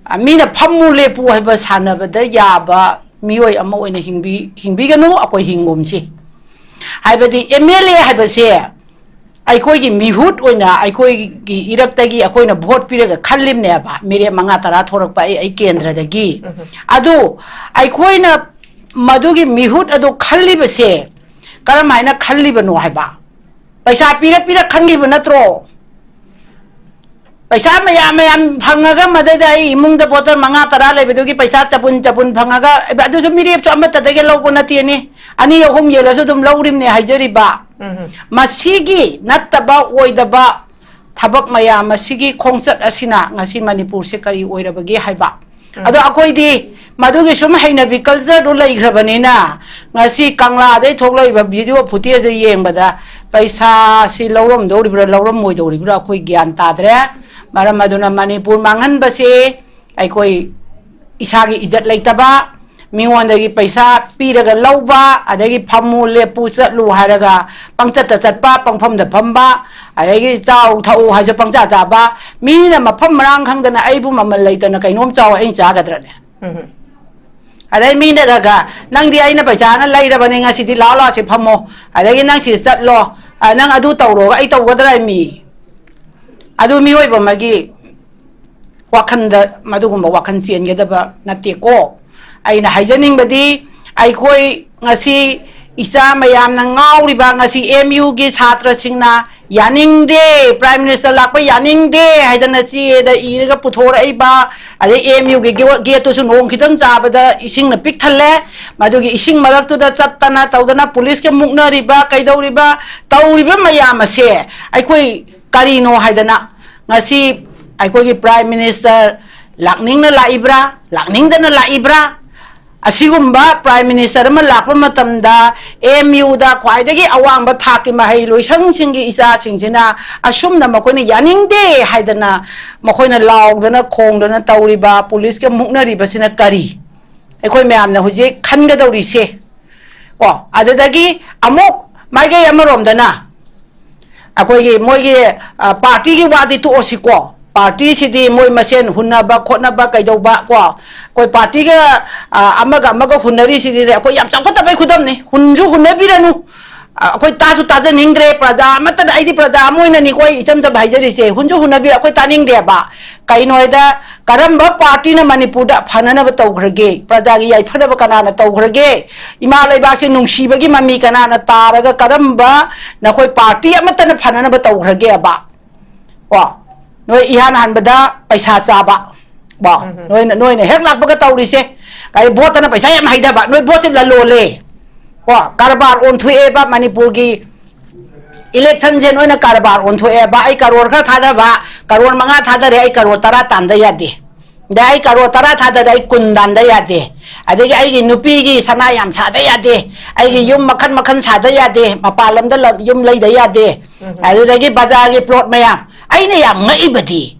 ꯑ, ꯃꯤꯅ ꯐꯝꯃꯨ ꯂꯦꯞꯄꯨ ꯍꯥꯏꯕ ꯁꯥꯟꯅꯕꯗ ꯌꯥꯕ ꯃꯤꯑꯣꯏ ꯑꯃ ꯑꯣꯏꯅ ꯍꯤꯡꯕꯤ-, ꯍꯤꯡꯕꯤꯒꯅꯨ, ꯑꯩꯈꯣꯏ ꯍꯤꯡꯒꯨꯝꯁꯤ꯫ ꯍꯥꯏꯕꯗꯤ ꯑꯦꯝ ꯑꯦꯜ ꯑꯦ ꯍꯥꯏꯕꯁꯦ ꯑꯩꯈꯣꯏꯒꯤ ꯃꯤꯍꯨꯠ ꯑꯣꯏꯅ ꯑꯩꯈꯣꯏꯒꯤ ꯏꯔꯛꯇꯒꯤ ꯑꯩꯈꯣꯏꯅ ꯚꯣꯠ ꯄꯤꯔꯒ ꯈꯜꯂꯤꯕꯅꯦꯕ, ꯃꯤꯔꯦꯞ ꯃꯉꯥ ꯇꯔꯥ ꯊꯣꯔꯛꯄ ꯑꯩ ꯑꯩ ꯀꯦꯟꯗ꯭ꯔꯗꯒꯤ꯫ ꯑꯗꯨ ꯑꯩꯈꯣꯏꯅ ꯃꯗꯨꯒꯤ ꯃꯤꯍꯨꯠ ꯑꯗꯨ ꯈꯜꯂꯤꯕꯁꯦ ꯀꯔꯝ ꯍꯥꯏꯅ ꯈꯜꯂꯤꯕꯅꯣ ꯍꯥꯏꯕ? ꯄꯩꯁꯥ ꯄꯤꯔ ꯄꯤꯔ ꯈꯟꯈꯤꯕ ꯅꯠꯇ꯭ꯔꯣ? ꯄꯩꯁꯥ ꯃꯌꯥꯝ ꯃꯌꯥꯝ ꯐꯪꯉꯒ, ꯃꯗꯩꯗ ꯑꯩ ꯏꯃꯨꯡꯗ ꯕꯣꯇꯜ ꯃꯉꯥ ꯇꯔꯥ ꯂꯩꯕꯗꯨꯒꯤ ꯄꯩꯁꯥ ꯆꯕꯨꯟ ꯆꯕꯨꯟ ꯐꯪꯉꯒ, ꯑꯗꯨꯁꯨ ꯃꯤꯔꯦꯞꯁꯨ ꯑꯃꯠꯇꯗꯒꯤ ꯂꯧꯕ ꯅꯠꯇꯦꯅꯦ, ꯑꯅꯤ ꯑꯍꯨꯝ ꯌꯦꯜꯂꯁꯨ ꯑꯗꯨꯝ ꯂꯧꯔꯤꯕꯅꯦ ꯍꯥꯏꯖꯔꯤꯕ꯫ ꯎꯝ꯫ ꯃꯁꯤꯒꯤ ꯅꯠꯇꯕ ꯑꯣꯏꯗꯕ ꯊꯕꯛ ꯃꯌꯥꯝ ꯑꯁꯤꯒꯤ ꯈꯣꯡꯆꯠ ꯑꯁꯤꯅ ꯉꯁꯤ ꯃꯅꯤꯄꯨꯔꯁꯦ ꯀꯔꯤ ꯑꯣꯏꯔꯕꯒꯦ ꯍꯥꯏꯕ꯫ ꯎꯝ꯫ ꯑꯗꯣ ꯑꯩꯈꯣꯏꯗꯤ ꯃꯗꯨꯒꯤ ꯁꯨꯝ ꯍꯩꯅꯕꯤ, culture ꯗꯨ ꯂꯩꯈ꯭ꯔꯕꯅꯤꯅ, ꯉꯁꯤ ꯀꯪꯂꯥꯗꯩ ꯊꯣꯛꯂꯛꯏꯕ video footage ꯌꯦꯡꯕꯗ ꯄꯩꯁꯥꯁꯤ ꯂꯧꯔꯝꯗꯧꯔꯤꯕ꯭ꯔꯥ ꯂꯧꯔꯝꯃꯣꯏꯗꯧꯔꯤꯕ꯭ꯔꯥ ꯑꯩꯈꯣꯏ ꯒ꯭ꯌꯥꯟ ꯇꯥꯗ꯭ꯔꯦ꯫ ꯃꯔꯝ ꯑꯗꯨꯅ ꯃꯅꯤꯄꯨꯔ ꯃꯥꯡꯍꯟꯕꯁꯦ ꯑꯩꯈꯣꯏ ꯏꯁꯥꯒꯤ ꯏꯖꯠ ꯂꯩꯇꯕ, ꯃꯤꯉꯣꯟꯗꯒꯤ ꯄꯩꯁꯥ ꯄꯤꯔꯒ ꯂꯧꯕ, ꯑꯗꯒꯤ ꯐꯝꯃꯨ ꯂꯦꯞꯄꯨ ꯆꯠꯂꯨ ꯍꯥꯏꯔꯒ ꯄꯪꯆꯠꯇ ꯆꯠꯄ, ꯄꯪꯐꯝꯗ ꯐꯝꯕ, ꯑꯗꯒꯤ ꯆꯥꯎ ꯊꯛꯎ ꯍꯥꯏꯁꯨ ꯄꯪꯆꯥ ꯆꯥꯕ, ꯃꯤꯅ ꯃꯐꯝ ꯃꯔꯥꯡ ꯈꯪꯗꯅ ꯑꯩꯕꯨ ꯃꯃꯜ ꯂꯩꯇꯅ ꯀꯩꯅꯣꯝ ꯆꯥꯎ ꯑꯩꯅ ꯆꯥꯒꯗ꯭ꯔꯅꯦ? ꯎꯝ꯫ ꯑꯗꯩ ꯃꯤꯅꯒ, "ꯅꯪꯗꯤ ꯑꯩꯅ ꯄꯩꯁꯥꯅ ꯂꯩꯔꯕꯅꯤ, ꯉꯁꯤꯗꯤ ꯂꯥꯛꯑꯣ, ꯂꯥꯛꯑꯣ, ꯁꯤ ꯐꯝꯃꯣ, ꯑꯗꯒꯤ ꯅꯪ ꯁꯤ ꯆꯠꯂꯣ, ꯑ, ꯅꯪ ꯑꯗꯨ ꯇꯧꯔꯣꯒ ꯑꯩ ꯇꯧꯒꯗ꯭ꯔꯥ?" ꯃꯤ ꯑꯗꯨ ꯃꯤꯑꯣꯏꯕ ꯑꯃꯒꯤ ꯋꯥꯈꯜꯗ ꯃꯗꯨꯒꯨꯝꯕ ꯋꯥꯈꯜ ꯆꯦꯟꯒꯗꯕ ꯅꯠꯇꯦꯀꯣ꯫ ꯑꯩꯅ ꯍꯥꯏꯖꯅꯤꯡꯕꯗꯤ, ꯑꯩꯈꯣꯏ ꯉꯁꯤ ꯏꯆꯥ ꯃꯌꯥꯝꯅ ꯉꯥꯎꯔꯤꯕ, ꯉꯁꯤ M U ꯒꯤ ꯁꯥꯇ꯭ꯔꯁꯤꯡꯅ ꯌꯥꯅꯤꯡꯗꯦ, Prime Minister ꯂꯥꯛꯄ ꯌꯥꯅꯤꯡꯗꯦ ꯍꯥꯏꯗꯅ ꯆꯦꯗ ꯏꯔꯒ ꯄꯨꯊꯣꯔꯛꯏꯕ, ꯑꯗꯩ M U ꯒꯤ ꯒꯦ-, gate ꯇꯨꯁꯨ ꯅꯣꯡ ꯈꯤꯇꯪ ꯆꯥꯕꯗ ꯏꯁꯤꯡꯅ ꯄꯤꯛ ꯊꯜꯂꯦ꯫ ꯃꯗꯨꯒꯤ ꯏꯁꯤꯡ ꯃꯔꯛꯇꯨꯗ ꯆꯠꯇꯅ ꯇꯧꯗꯅ ꯄꯨꯂꯤꯁꯀ ꯃꯨꯛꯅꯔꯤꯕ, ꯀꯩꯗꯧꯔꯤꯕ, ꯇꯧꯔꯤꯕ ꯃꯌꯥꯝ ꯑꯁꯦ ꯑꯩꯈꯣꯏ ꯀꯔꯤꯅꯣ ꯍꯥꯏꯗꯅ ꯉꯁꯤ ꯑꯩꯈꯣꯏꯒꯤ Prime Minister ꯂꯥꯛꯅꯤꯡꯅ ꯂꯥꯛꯏꯕ꯭ꯔꯥ, ꯂꯥꯛꯅꯤꯡꯗꯅ ꯂꯥꯛꯏꯕ꯭ꯔꯥ? ꯑꯁꯤꯒꯨꯝꯕ Prime Minister ꯑꯃ ꯂꯥꯛꯄ ꯃꯇꯝꯗ M U ꯗ ꯈ꯭ꯋꯥꯏꯗꯒꯤ ꯑꯋꯥꯡꯕ ꯊꯥꯛꯀꯤ ꯃꯍꯩ ꯂꯣꯏꯁꯪꯁꯤꯡꯒꯤ ꯏꯆꯥꯁꯤꯡꯁꯤꯅ ꯑꯁꯨꯝꯅ ꯃꯈꯣꯏꯅ ꯌꯥꯅꯤꯡꯗꯦ ꯍꯥꯏꯗꯅ ꯃꯈꯣꯏꯅ ꯂꯥꯎꯗꯅ ꯈꯣꯡꯗꯅ ꯇꯧꯔꯤꯕ, ꯄꯨꯂꯤꯁꯀ ꯃꯨꯛꯅꯔꯤꯕꯁꯤꯅ ꯀꯔꯤ? ꯑꯩꯈꯣꯏ ꯃꯌꯥꯝꯅ ꯍꯧꯖꯤꯛ ꯈꯟꯒꯗꯧꯔꯤꯁꯦ꯫ ꯀꯣ, ꯑꯗꯨꯗꯒꯤ ꯑꯃꯨꯛ ꯃꯥꯏꯀꯩ ꯑꯃꯔꯣꯝꯗꯅ ꯑꯩꯈꯣꯏꯒꯤ ꯃꯣꯏꯒꯤ, ꯑ, party ꯒꯤ ꯋꯥꯗꯤ ꯇꯣꯛꯑꯁꯤꯀꯣ꯫ Party ꯁꯤꯗꯤ ꯃꯣꯏ ꯃꯁꯦꯟ ꯍꯨꯟꯅꯕ ꯈꯣꯠꯅꯕ ꯀꯩꯗꯧꯕ ꯀꯣ꯫ ꯑꯩꯈꯣꯏ party ꯒ, ꯑ, ꯑꯃꯒ ꯑꯃꯒ ꯍꯨꯟꯅꯔꯤꯁꯤꯗꯤꯅꯦ, ꯑꯩꯈꯣꯏ ꯌꯥꯝ ꯆꯥꯎꯈꯠꯇꯕꯩ ꯈꯨꯗꯝꯅꯤ꯫ ꯍꯨꯟꯁꯨ ꯍꯨꯟꯅꯕꯤꯔꯅꯨ꯫ ꯑꯩꯈꯣꯏ ꯇꯥꯁꯨ ꯇꯥꯖꯅꯤꯡꯗ꯭ꯔꯦ, ꯄ꯭ꯔꯖꯥ ꯑꯃꯠꯇꯗ, ꯑꯩꯗꯤ ꯄ꯭ꯔꯖꯥ ꯑꯃ ꯑꯣꯏꯅꯅꯤꯀꯣ ꯑꯩ ꯏꯆꯝ ꯆꯝꯕ ꯍꯥꯏꯖꯔꯤꯁꯦ, ꯍꯨꯟꯁꯨ ꯍꯨꯟꯅꯕꯤꯔ ꯑꯩꯈꯣꯏ ꯇꯥꯅꯤꯡꯗꯦꯕ꯫ ꯀꯩꯅꯣ ꯍꯥꯏꯗ, ꯀꯔꯝꯕ ꯄꯥꯔꯇꯤꯅ ꯃꯅꯤꯄꯨꯔꯗ ꯐꯅꯅꯕ ꯇꯧꯈ꯭ꯔꯒꯦ? ꯄ꯭ꯔꯖꯥꯒꯤ ꯌꯥꯏꯐꯅꯕ ꯀꯅꯥꯅ ꯇꯧꯈ꯭ꯔꯒꯦ? ꯏꯃꯥ ꯂꯩꯕꯥꯛꯁꯦ ꯅꯨꯡꯁꯤꯕꯒꯤ ꯃꯃꯤ ꯀꯅꯥꯅ ꯇꯥꯔꯒ, ꯀꯔꯝꯕ ꯅꯈꯣꯏ ꯄꯥꯔꯇꯤ ꯑꯃꯠꯇꯅ ꯐꯅꯅꯕ ꯇꯧꯈ꯭ꯔꯒꯦꯕ? ꯀꯣ, ꯅꯣꯏ ꯏꯍꯥꯟ ꯍꯥꯟꯕꯗ ꯄꯩꯁꯥ ꯆꯥꯕ, ꯀꯣ, ꯎꯝ꯫ ꯅꯣꯏꯅ, ꯅꯣꯏꯅ ꯍꯦꯛ ꯂꯥꯛꯄꯒ ꯇꯧꯔꯤꯁꯦ, ꯀꯔꯤ ꯚꯣꯠꯇꯅ ꯄꯩꯁꯥ ꯌꯥꯝ ꯍꯩꯊꯕ, ꯅꯣꯏ ꯚꯣꯠꯁꯦ ꯂꯂꯣꯜꯂꯦ, ꯀꯣ, ꯀꯔꯕꯥꯔ ꯑꯣꯟꯊꯣꯛꯑꯦꯕ ꯃꯅꯤꯄꯨꯔꯒꯤ ꯏꯂꯦꯛꯁꯟꯁꯦ, ꯅꯣꯏꯅ ꯀꯔꯕꯥꯔ ꯑꯣꯟꯊꯣꯛꯑꯦꯕ꯫ ꯑꯩ ꯀꯔꯣꯔ ꯈꯔ ꯊꯥꯗꯕ, ꯀꯔꯣꯔ ꯃꯉꯥ ꯊꯥꯗꯔꯦ, ꯑꯩ ꯀꯔꯣꯔ ꯇꯔꯥ ꯇꯥꯟꯗ ꯌꯥꯗꯦ꯫ ꯑꯗ ꯑꯩ ꯀꯔꯣꯔ ꯇꯔꯥ ꯊꯥꯗꯔꯦ, ꯑꯩ ꯀꯨꯟ ꯇꯥꯟꯗ ꯌꯥꯗꯦ꯫ ꯑꯗꯒꯤ ꯑꯩꯒꯤ ꯅꯨꯄꯤꯒꯤ ꯁꯅꯥ ꯌꯥꯝ ꯁꯥꯗ ꯌꯥꯗꯦ, ꯑꯩꯒꯤ ꯎꯝ꯫ ꯌꯨꯝ ꯃꯈꯟ ꯃꯈꯟ ꯁꯥꯗ ꯌꯥꯗꯦ, ꯃꯄꯥꯟ ꯂꯝꯗ ꯂꯝ, ꯌꯨꯝ ꯂꯩꯗ ꯌꯥꯗꯦ꯫ ꯎꯝ꯫ ꯑꯗꯨꯗꯒꯤ ꯕꯖꯥꯔꯒꯤ ꯄ꯭ꯂꯣꯠ ꯃꯌꯥꯝ, ꯑꯩꯅ ꯌꯥꯝ ꯉꯛꯏꯕꯗꯤ,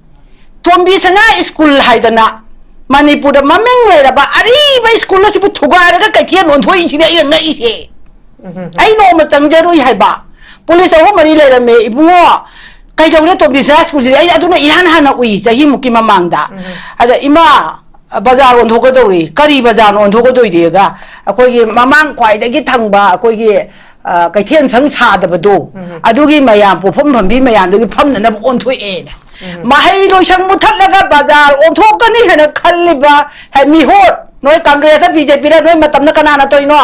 ꯇꯣꯝꯕꯤ ꯁꯅꯥ ꯁ꯭ꯀꯨꯜ ꯍꯥꯏꯗꯅ ꯃꯅꯤꯄꯨꯔꯗ ꯃꯃꯤꯡ ꯂꯩꯔꯕ ꯑꯔꯤꯕ ꯁ꯭ꯀꯨꯜ ꯑꯁꯤꯕꯨ ꯊꯨꯒꯥꯏꯔꯒ ꯀꯩꯊꯦꯜ ꯑꯣꯟꯊꯣꯛꯏꯁꯤꯅꯦ ꯑꯩꯅ ꯉꯛꯏꯁꯦ꯫ ꯎꯝ꯫ ꯑꯩ ꯅꯣꯡꯃ ꯆꯪꯖꯔꯨꯏ ꯍꯥꯏꯕ, ꯄꯨꯂꯤꯁ ꯑꯍꯨꯝ ꯃꯔꯤ ꯂꯩꯔꯝꯃꯦ, "ꯏꯕꯨꯡꯉꯣ, ꯀꯩꯗꯧꯔꯦ ꯇꯣꯝꯕꯤ ꯁꯅꯥ ꯁ꯭ꯀꯨꯜꯁꯤꯗꯤ?" ꯑꯩ ꯑꯗꯨꯅ ꯏꯍꯥꯟ ꯍꯥꯟꯅ ꯎꯏ, ꯆꯍꯤꯃꯨꯛꯀꯤ ꯃꯃꯥꯡꯗ꯫ ꯎꯝ꯫ ꯑꯗ, "ꯏꯃꯥ, ꯕꯖꯥꯔ ꯑꯣꯟꯊꯣꯛꯀꯗꯧꯔꯤ꯫" "ꯀꯔꯤ ꯕꯖꯥꯔꯅ ꯑꯣꯟꯊꯣꯛꯀꯗꯧꯔꯤꯗꯤ?" ꯑꯗ, "ꯑꯩꯈꯣꯏꯒꯤ ꯃꯃꯥꯡ ꯈ꯭ꯋꯥꯏꯗꯒꯤ ꯊꯪꯕ ꯑꯩꯈꯣꯏꯒꯤ, ꯑ, ꯀꯩꯊꯦꯜ ꯁꯪ ꯁꯥꯗꯕꯗꯣ, ꯎꯝ꯫ ꯑꯗꯨꯒꯤ ꯃꯌꯥꯝ ꯄꯣꯠꯐꯝ ꯐꯝꯕꯤ ꯃꯌꯥꯝꯗꯨꯒꯤ ꯐꯝꯅꯅꯕ ꯑꯣꯟꯊꯣꯛꯑꯦꯅ꯫" ꯎꯝ꯫ ꯃꯍꯩ ꯂꯣꯏꯁꯪ ꯃꯨꯊꯠꯂꯒ ꯕꯖꯥꯔ ꯑꯣꯟꯊꯣꯛꯀꯅꯤ ꯍꯥꯏꯅ ꯈꯜꯂꯤꯕ, ꯍꯦ, ꯃꯤꯍꯨꯠ, ꯅꯣꯏ ꯀꯪꯒ꯭ꯔꯦꯁꯇ, ꯕꯤ ꯖꯦ ꯄꯤꯗ ꯅꯣꯏ ꯃꯇꯝꯗ ꯀꯅꯥꯅ ꯇꯧꯔꯤꯅꯣ?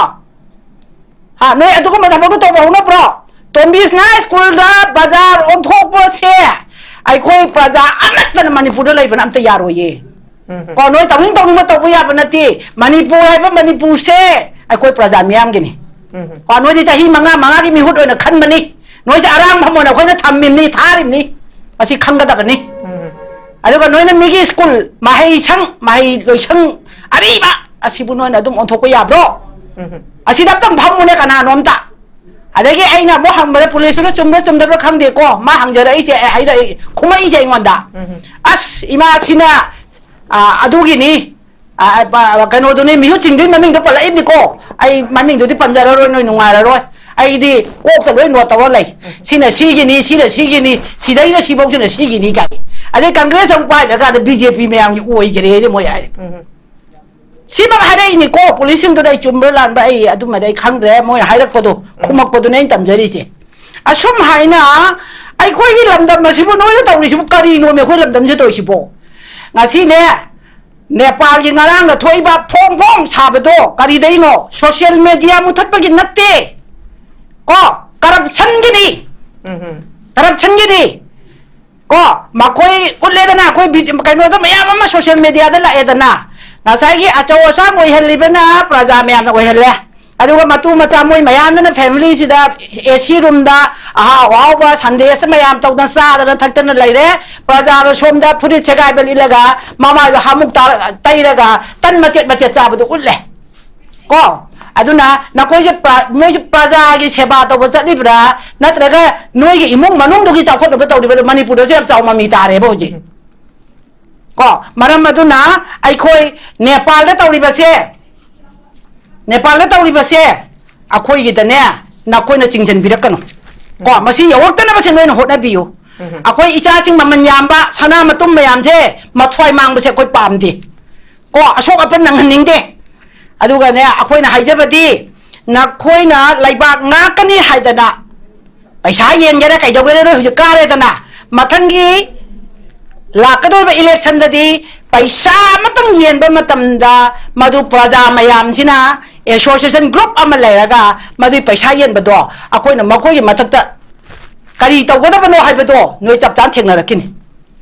ꯍꯥ, ꯅꯣꯏ ꯑꯗꯨꯒꯨꯝꯕ ꯊꯕꯛꯇꯣ ꯇꯧꯕ ꯍꯧꯅꯕ꯭ꯔꯣ? ꯇꯣꯝꯕꯤꯁꯅꯥ ꯁ꯭ꯀꯨꯜꯗ ꯕꯖꯥꯔ ꯑꯣꯟꯊꯣꯛꯄꯁꯦ ꯑꯩꯈꯣꯏ ꯄ꯭ꯔꯖꯥ ꯑꯃꯠꯇꯅ ꯃꯅꯤꯄꯨꯔꯗ ꯂꯩꯕꯅ ꯑꯝꯇ ꯌꯥꯔꯣꯏꯌꯦ꯫ ꯎꯝ꯫ ꯀꯣ, ꯅꯣꯏ ꯇꯧꯅꯤꯡ ꯇꯧꯅꯤꯡꯕ ꯇꯧꯕ ꯌꯥꯕ ꯅꯠꯇꯦ꯫ ꯃꯅꯤꯄꯨꯔ ꯍꯥꯏꯕ ꯃꯅꯤꯄꯨꯔꯁꯦ ꯑꯩꯈꯣꯏ ꯄ꯭ꯔꯖꯥ ꯃꯤꯌꯥꯝꯒꯤꯅꯤ꯫ ꯎꯝ꯫ ꯀꯣ, ꯅꯣꯏꯗꯤ ꯆꯍꯤ ꯃꯉꯥ, ꯃꯉꯥꯒꯤ ꯃꯤꯍꯨꯠ ꯑꯣꯏꯅ ꯈꯟꯕꯅꯤ꯫ ꯅꯣꯏꯁꯦ ꯑꯔꯥꯡ ꯐꯝ ꯑꯣꯏꯅ ꯑꯩꯈꯣꯏꯅ ꯊꯝꯃꯤꯕꯅꯤ, ꯊꯥꯔꯤꯕꯅꯤ꯫ ꯃꯁꯤ ꯈꯪꯒꯗꯕꯅꯤ꯫ ꯎꯝ꯫ ꯑꯗꯨꯒ ꯅꯣꯏꯅ ꯃꯤꯒꯤ ꯁ꯭ꯀꯨꯜ, ꯃꯍꯩ ꯁꯪ, ꯃꯍꯩ ꯂꯣꯏꯁꯪ ꯑꯔꯤꯕ ꯑꯁꯤꯕꯨ ꯅꯣꯏꯅ ꯑꯗꯨꯝ ꯑꯣꯟꯊꯣꯛꯄ ꯌꯥꯕ꯭ꯔꯣ? ꯎꯝ꯫ ꯑꯁꯤꯗ ꯑꯝꯇꯪ ꯐꯝꯃꯨꯅꯦ ꯀꯅꯥꯅꯣꯝꯇ꯫ ꯑꯗꯒꯤ ꯑꯩꯅ ꯑꯃꯨꯛ ꯍꯪꯕꯗ ꯄꯨꯂꯤꯁꯇꯨꯅ ꯆꯨꯝꯕ꯭ꯔꯥ ꯆꯨꯝꯗꯕ꯭ꯔꯥ ꯈꯪꯗꯦꯀꯣ, ꯃꯥ ꯍꯪꯖꯔꯛꯏꯁꯦ, ꯑꯦ, ꯍꯥꯏꯔꯛꯏ, ꯈꯨꯝꯃꯛꯏꯁꯦ ꯑꯩꯉꯣꯟꯗ꯫ ꯎꯝ꯫ "ꯑꯁ, ꯏꯃꯥꯁꯤꯅ, ꯑ, ꯑꯗꯨꯒꯤꯅꯤ, ꯑ, ꯑ, ꯀꯩꯅꯣꯗꯨꯅꯤ, ꯃꯤꯍꯨꯠꯁꯤꯡꯗꯨꯒꯤ ꯃꯃꯤꯡꯗꯣ ꯄꯜꯂꯛꯏꯕꯅꯤꯀꯣ, ꯑꯩ ꯃꯃꯤꯡꯗꯨꯗꯤ ꯄꯟꯖꯔꯔꯣꯏ, ꯅꯣꯏ ꯅꯨꯡꯉꯥꯏꯔꯔꯣꯏ, ꯑꯩꯗꯤ ꯀꯣꯛꯇ ꯂꯣꯏ ꯅꯣꯠ ꯇꯧꯔ ꯂꯩ, ꯁꯤꯅ ꯁꯤꯒꯤꯅꯤ, ꯁꯤꯅ ꯁꯤꯒꯤꯅꯤ, ꯁꯤꯗꯩꯅ ꯁꯤꯐꯧꯁꯤꯅ ꯁꯤꯒꯤꯅꯤ" ꯀꯥꯏ꯫ ꯑꯗꯩ ꯀꯪꯒ꯭ꯔꯦꯁ ꯑꯃꯨꯛ ꯄꯥꯏꯗ꯭ꯔꯀꯥꯟꯗ ꯕꯤ ꯖꯦ ꯄꯤ ꯃꯌꯥꯝꯒꯤ ꯑꯣꯏꯈ꯭ꯔꯦꯅꯦ ꯃꯣꯏ ꯍꯥꯏꯔꯦ꯫ ꯎꯝ꯫ ꯁꯤꯃꯛ ꯍꯥꯏꯔꯛꯏꯅꯤꯀꯣ, ꯄꯨꯂꯤꯁꯁꯤꯡꯗꯨꯗ꯫ ꯑꯩ ꯆꯨꯝꯕ꯭ꯔꯥ ꯂꯥꯟꯕ꯭ꯔꯥ ꯑꯩ ꯑꯗꯨꯃꯗꯤ ꯑꯩ ꯈꯪꯗ꯭ꯔꯦ, ꯃꯣꯏꯅ ꯍꯥꯏꯔꯛꯄꯗꯣ, ꯈꯨꯝꯃꯛꯄꯗꯨꯅꯦ ꯑꯩꯅ ꯇꯝꯖꯔꯤꯁꯦ꯫ ꯑꯁꯨꯝ ꯍꯥꯏꯅ ꯑꯩꯈꯣꯏꯒꯤ ꯂꯝꯗꯝ ꯑꯁꯤꯕꯨ ꯅꯣꯏꯅ ꯇꯧꯔꯤꯁꯤꯕꯨ ꯀꯔꯤꯅꯣꯃꯤ? ꯑꯩꯈꯣꯏ ꯂꯝꯗꯝꯁꯤꯗ ꯇꯧꯔꯤꯁꯤꯕꯣ? ꯉꯁꯤꯅꯦ, ꯅꯦꯄꯥꯜꯒꯤ ꯉꯔꯥꯡꯗ ꯊꯣꯛꯏꯕ ꯐꯣꯡ ꯐꯣꯡ ꯁꯥꯕꯗꯣ ꯀꯔꯤꯗꯩꯅꯣ? ꯁꯣꯁꯤꯌꯦꯜ ꯃꯦꯗꯤꯌꯥ ꯃꯨꯊꯠꯄꯒꯤ ꯅꯠꯇꯦ꯫ ꯀꯣ, ꯀꯔꯞꯁꯟꯒꯤꯅꯤ꯫ ꯎꯝ ꯍꯝ꯫ ꯀꯔꯞꯁꯟꯒꯤꯅꯤ꯫ ꯀꯣ, ꯃꯈꯣꯏ ꯎꯠꯂꯦꯗꯅ, ꯑꯩꯈꯣꯏ ꯚꯤꯗꯤ-, ꯀꯩꯅꯣꯗ ꯃꯌꯥꯝ ꯑꯃ ꯁꯣꯁꯤꯌꯦꯜ ꯃꯦꯗꯤꯌꯥꯗ ꯂꯥꯛꯑꯦꯗꯅ, ꯉꯁꯥꯏꯒꯤ ꯑꯆꯧ ꯑꯁꯥꯡ ꯑꯣꯏꯍꯜꯂꯤꯕꯅ ꯄ꯭ꯔꯖꯥ ꯃꯌꯥꯝꯅ ꯑꯣꯏꯍꯜꯂꯦ꯫ ꯑꯗꯨꯒ ꯃꯇꯨ ꯃꯆꯥ ꯃꯣꯏ ꯃꯌꯥꯝꯗꯨꯅ ꯐꯦꯃꯤꯂꯤꯁꯤꯗ ꯑꯦ ꯁꯤ ꯔꯨꯝꯗ ꯑꯍꯥꯎ ꯑꯍꯥꯎꯕ ꯁꯟꯗꯦꯁ ꯃꯌꯥꯝ ꯇꯧꯗꯅ ꯆꯥꯗꯅ ꯊꯛꯇꯅ ꯂꯩꯔꯦ꯫ ꯄ꯭ꯔꯖꯥꯗꯣ ꯁꯣꯝꯗ ꯐꯨꯔꯤꯠ ꯁꯦꯒꯥꯏꯕ ꯂꯤꯠꯂꯒ ꯃꯃꯥꯏꯗꯣ ꯍꯥꯃꯨꯛ ꯇꯥ-, ꯇꯩꯔꯒ ꯇꯟ ꯃꯆꯦꯠ ꯃꯆꯦꯠ ꯆꯥꯕꯗꯣ ꯎꯠꯂꯦ꯫ ꯀꯣ, ꯑꯗꯨꯅ ꯅꯈꯣꯏꯁꯦ ꯄ꯭ꯔ-, ꯃꯣꯏꯁꯦ ꯄ꯭ꯔꯖꯥꯒꯤ ꯁꯦꯕꯥ ꯇꯧꯕ ꯆꯠꯂꯤꯕ꯭ꯔꯥ, ꯅꯠꯇ꯭ꯔꯒ ꯅꯣꯏꯒꯤ ꯏꯃꯨꯡ ꯃꯅꯨꯡꯗꯨꯒꯤ ꯆꯥꯎꯈꯠꯅꯕ ꯇꯧꯔꯤꯕ꯭ꯔꯥ? ꯃꯅꯤꯄꯨꯔꯗꯁꯨ ꯌꯥꯝ ꯆꯥꯎ ꯃꯃꯤ ꯇꯥꯔꯦꯕ ꯍꯧꯖꯤꯛ꯫ ꯀꯣ, ꯃꯔꯝ ꯑꯗꯨꯅ ꯑꯩꯈꯣꯏ ꯅꯦꯄꯥꯜꯗ ꯇꯧꯔꯤꯕꯁꯦ, ꯅꯦꯄꯥꯜꯗ ꯇꯧꯔꯤꯕꯁꯦ ꯑꯩꯈꯣꯏꯒꯤꯗꯅꯦ ꯅꯈꯣꯏꯅ ꯆꯤꯡꯁꯤꯟꯕꯤꯔꯛꯀꯅꯨ꯫ ꯀꯣ, ꯎꯝ꯫ ꯃꯁꯤ ꯌꯧꯔꯛꯇꯅꯕꯁꯦ ꯅꯣꯏꯅ ꯍꯣꯠꯅꯕꯤꯌꯨ꯫ ꯎꯝ꯫ ꯑꯩꯈꯣꯏ ꯏꯆꯥꯁꯤꯡ ꯃꯃꯜ ꯌꯥꯝꯕ ꯁꯅꯥ ꯃꯇꯨꯝ ꯃꯌꯥꯝꯁꯦ ꯃꯊ꯭ꯋꯥꯏ ꯃꯥꯡꯕꯁꯦ ꯑꯩꯈꯣꯏ ꯄꯥꯝꯗꯦ꯫ ꯀꯣ, ꯑꯁꯣꯛ ꯑꯄꯟ ꯅꯪꯍꯟꯅꯤꯡꯗꯦ꯫ ꯑꯗꯨꯒꯅꯦ, ꯑꯩꯈꯣꯏꯅ ꯍꯥꯏꯖꯕꯗꯤ, ꯅꯈꯣꯏꯅ ꯂꯩꯕꯥꯛ ꯉꯥꯛꯀꯅꯤ ꯍꯥꯏꯗꯅ ꯄꯩꯁꯥ ꯌꯦꯟꯒꯦꯔꯥ ꯀꯩꯗꯧꯒꯦꯔꯥ ꯅꯣꯏ ꯍꯧꯖꯤꯛ ꯀꯥꯔꯦꯗꯅ, ꯃꯊꯪꯒꯤ ꯂꯥꯛꯀꯗꯧꯔꯤꯕ ꯏꯂꯦꯛꯁꯟꯗꯗꯤ ꯄꯩꯁꯥ ꯑꯃꯇꯪ ꯌꯦꯟꯕ ꯃꯇꯝꯗ ꯃꯗꯨ ꯄ꯭ꯔꯖꯥ ꯃꯌꯥꯝꯁꯤꯅ ꯑꯦꯁꯣꯁꯤꯌꯦꯁꯟ ꯒ꯭ꯔꯨꯞ ꯑꯃ ꯂꯩꯔꯒ ꯃꯗꯨꯒꯤ ꯄꯩꯁꯥ ꯌꯦꯟꯕꯗꯣ ꯑꯩꯈꯣꯏꯅ ꯃꯈꯣꯏꯒꯤ ꯃꯊꯛꯇ ꯀꯔꯤ ꯇꯧꯒꯗꯕꯅꯣ ꯍꯥꯏꯕꯗꯣ ꯅꯣꯏ ꯆꯞ ꯆꯥꯅ ꯊꯦꯡꯅꯔꯛꯈꯤꯅꯤ꯫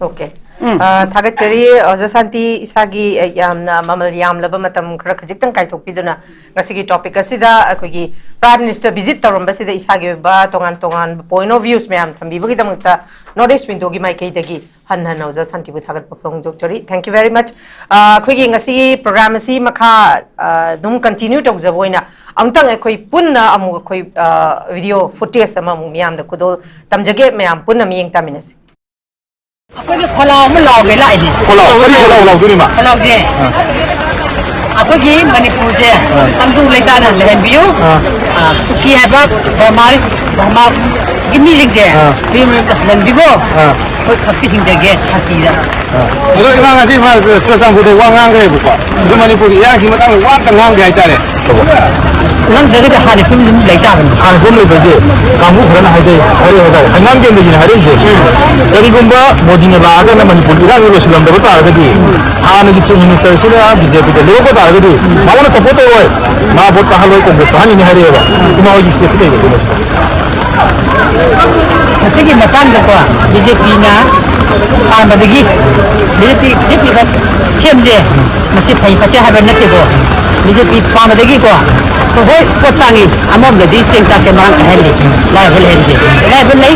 ꯑꯣꯀꯦ꯫ ꯎꯝ꯫ ꯑ, ꯊꯥꯒꯠꯆꯔꯤ, ꯑꯣꯖꯥ ꯁꯥꯟꯇꯤ, ꯏꯁꯥꯒꯤ, ꯑ, ꯌꯥꯝꯅ ꯃꯃꯜ ꯌꯥꯝꯂꯕ ꯃꯇꯝ ꯈꯔ ꯈꯖꯤꯛꯇꯪ ꯀꯥꯏꯊꯣꯛꯄꯤꯗꯨꯅ ꯉꯁꯤꯒꯤ ꯇꯣꯄꯤꯛ ꯑꯁꯤꯗ ꯑꯩꯈꯣꯏꯒꯤ ꯄ꯭ꯔꯥꯏꯝ ꯃꯤꯅꯤꯁꯇꯔ ꯚꯤꯖꯤꯠ ꯇꯧꯔꯝꯕꯁꯤꯗ ꯏꯁꯥꯒꯤ ꯑꯣꯏꯕ ꯇꯣꯉꯥꯟ ꯇꯣꯉꯥꯟꯕ ꯄꯣꯏꯟ ꯑꯣꯐ ꯚ꯭ꯌꯨꯁ ꯃꯌꯥꯝ ꯊꯝꯕꯤꯕꯒꯤꯗꯃꯛꯇ ꯅꯣꯔꯠ ꯏꯁ ꯋꯤꯟꯗꯣꯒꯤ ꯃꯥꯏꯀꯩꯗꯒꯤ ꯍꯟꯅ ꯍꯟꯅ ꯑꯣꯖꯥ ꯁꯥꯟꯇꯤꯕꯨ ꯊꯥꯒꯠꯄ ꯐꯣꯡꯗꯣꯛꯆꯔꯤ꯫ Thank you very much꯫ ꯑ, ꯑꯩꯈꯣꯏꯒꯤ ꯉꯁꯤꯒꯤ ꯄ꯭ꯔꯣꯒ꯭ꯔꯥꯝ ꯑꯁꯤ ꯃꯈꯥ, ꯑ, ꯑꯗꯨꯝ ꯀꯟꯇꯤꯅ꯭ꯌꯨ ꯇꯧꯖꯕ ꯑꯣꯏꯅ ꯑꯃꯨꯛꯇꯪ ꯑꯩꯈꯣꯏ ꯄꯨꯟꯅ ꯑꯃꯨꯛ ꯑꯩꯈꯣꯏ, ꯑ, ꯚꯤꯗꯤꯑꯣ ꯐꯨꯇꯦꯖ ꯑꯃ ꯑꯃꯨꯛ ꯃꯤꯌꯥꯝꯗ ꯈꯨꯗꯣꯜ ꯇꯝꯖꯒꯦ, ꯃꯌꯥꯝ ꯄꯨꯟꯅ ꯃꯤꯠꯌꯦꯡ ꯇꯥꯃꯤꯟꯅꯁꯤ꯫ ꯑꯩꯈꯣꯏꯒꯤ ꯈꯣꯜꯂꯥꯎ ꯑꯃ ꯂꯥꯎꯒꯦ ꯂꯥꯛꯏꯅꯦ꯫ ꯈꯣꯜꯂꯥꯎ? ꯀꯔꯤ ꯈꯣꯜꯂꯥꯎ ꯂꯥꯎꯗꯣꯔꯤꯃ? ꯈꯣꯜꯂꯥꯎꯁꯦ, ꯑꯥ꯫ ꯑꯩꯈꯣꯏꯒꯤ ꯃꯅꯤꯄꯨꯔꯁꯦ, ꯑꯥ꯫ ꯇꯪꯗꯨ ꯂꯩꯇꯥꯅ ꯂꯩꯍꯟꯕꯤꯌꯨ꯫ ꯑꯥ꯫ ꯑꯥ, ꯀꯨꯀꯤ ꯍꯥꯏꯕ ꯕꯔꯃꯥ, ꯕꯔꯃꯥꯒꯤ ꯃꯤꯁꯤꯡꯁꯦ ꯑꯥ꯫ ꯃꯌꯨꯝ ꯃꯌꯨꯝꯗ ꯍꯜꯍꯟꯕꯤꯈꯣ꯫ ꯑꯥ꯫ ꯑꯩꯈꯣꯏ ꯈꯛꯇꯤ ꯍꯤꯡꯖꯒꯦ ꯁꯥꯟꯇꯤꯗ꯫ ꯑꯗꯣ ꯏꯃꯥ ꯉꯁꯤ ꯏꯃꯥ ꯆꯨꯔꯆꯥꯟꯄꯨꯔꯗ ꯋꯥ ꯉꯥꯡꯈ꯭ꯔꯦꯕꯀꯣ꯫ ꯑꯗꯣ ꯃꯅꯤꯄꯨꯔꯒꯤ ꯏꯔꯥꯡꯁꯤ ꯃꯇꯥꯡꯗ ꯋꯥ ꯑꯝꯇ ꯉꯥꯡꯗꯦ ꯍꯥꯏꯇꯥꯔꯦ꯫ ꯅꯠꯇ꯭ꯔꯒꯗꯤ ꯍꯥꯟꯅ ꯐꯤꯕꯝ ꯑꯗꯨꯝ ꯂꯩ ꯇꯥꯕꯅꯤ꯫ ꯍꯥꯟꯅ ꯐꯤꯕꯝ ꯂꯩꯕꯁꯦ ꯀꯥꯡꯕꯨ ꯈꯔꯅ ꯍꯥꯏꯖꯩ ꯍꯥꯏꯔꯦ ꯍꯥꯏꯇꯥꯔꯦ꯫ ꯍꯪꯒꯥꯝ ꯀꯦꯟꯗ꯭ꯔꯒꯤꯅ ꯍꯥꯏꯔꯛꯏꯁꯦ, ꯀꯔꯤꯒꯨꯝꯕ ꯃꯣꯗꯤꯅ ꯂꯥꯛꯑꯒꯅ ꯃꯅꯤꯄꯨꯔꯒꯤ ꯏꯔꯥꯡꯁꯤ ꯂꯣꯏꯁꯤꯜꯂꯝꯗꯕ ꯇꯥꯔꯒꯗꯤ ꯍꯥꯟꯅꯒꯤ ꯆꯤꯐ ꯃꯤꯅꯤꯁꯇꯔꯁꯤꯅ ꯕꯤ ꯖꯦ ꯄꯤꯗ ꯂꯦꯞꯄꯛꯄ ꯇꯥꯔꯒꯗꯤ ꯃꯉꯣꯟꯗ ꯁꯞꯄꯣꯔꯠ ꯇꯧꯔꯣꯏ, ꯃꯥ ꯚꯣꯠ ꯀꯥꯍꯜꯂꯣꯏ, ꯀꯣꯡꯒ꯭ꯔꯦꯁ ꯀꯥꯍꯟꯅꯤꯅꯦ ꯍꯥꯏꯔꯛꯑꯦꯕ꯫ ꯏꯃꯥ ꯍꯣꯏꯒꯤ ꯁ꯭ꯇꯦꯠꯇ ꯀꯩ ꯂꯩꯒꯦ? ꯃꯁꯤꯒꯤ ꯃꯇꯥꯡꯗꯀꯣ ꯕꯤ ꯖꯦ ꯄꯤꯅ ꯄꯥꯝꯕꯗꯒꯤ B J P B J ꯄꯤꯗ ꯁꯦꯝꯁꯦ꯫ ꯃꯁꯤ ꯐꯩ ꯐꯠꯇꯦ ꯍꯥꯏꯕ ꯅꯠꯇꯦꯀꯣ꯫ ꯕꯤ ꯖꯦ ꯄꯤ ꯄꯥꯝꯕꯗꯒꯤꯀꯣ꯫ ꯍꯣꯏ, ꯄꯣꯠ ꯇꯥꯡꯉꯤ, ꯑꯃꯔꯣꯝꯗꯗꯤ ꯆꯦꯡ ꯆꯥꯛꯁꯦ ꯃꯔꯥꯡ ꯀꯥꯏꯍꯜꯂꯤ꯫ ꯂꯥꯏꯔꯕ ꯂꯩꯍꯟꯗꯦ꯫ ꯂꯥꯏꯔꯕ ꯂꯩ,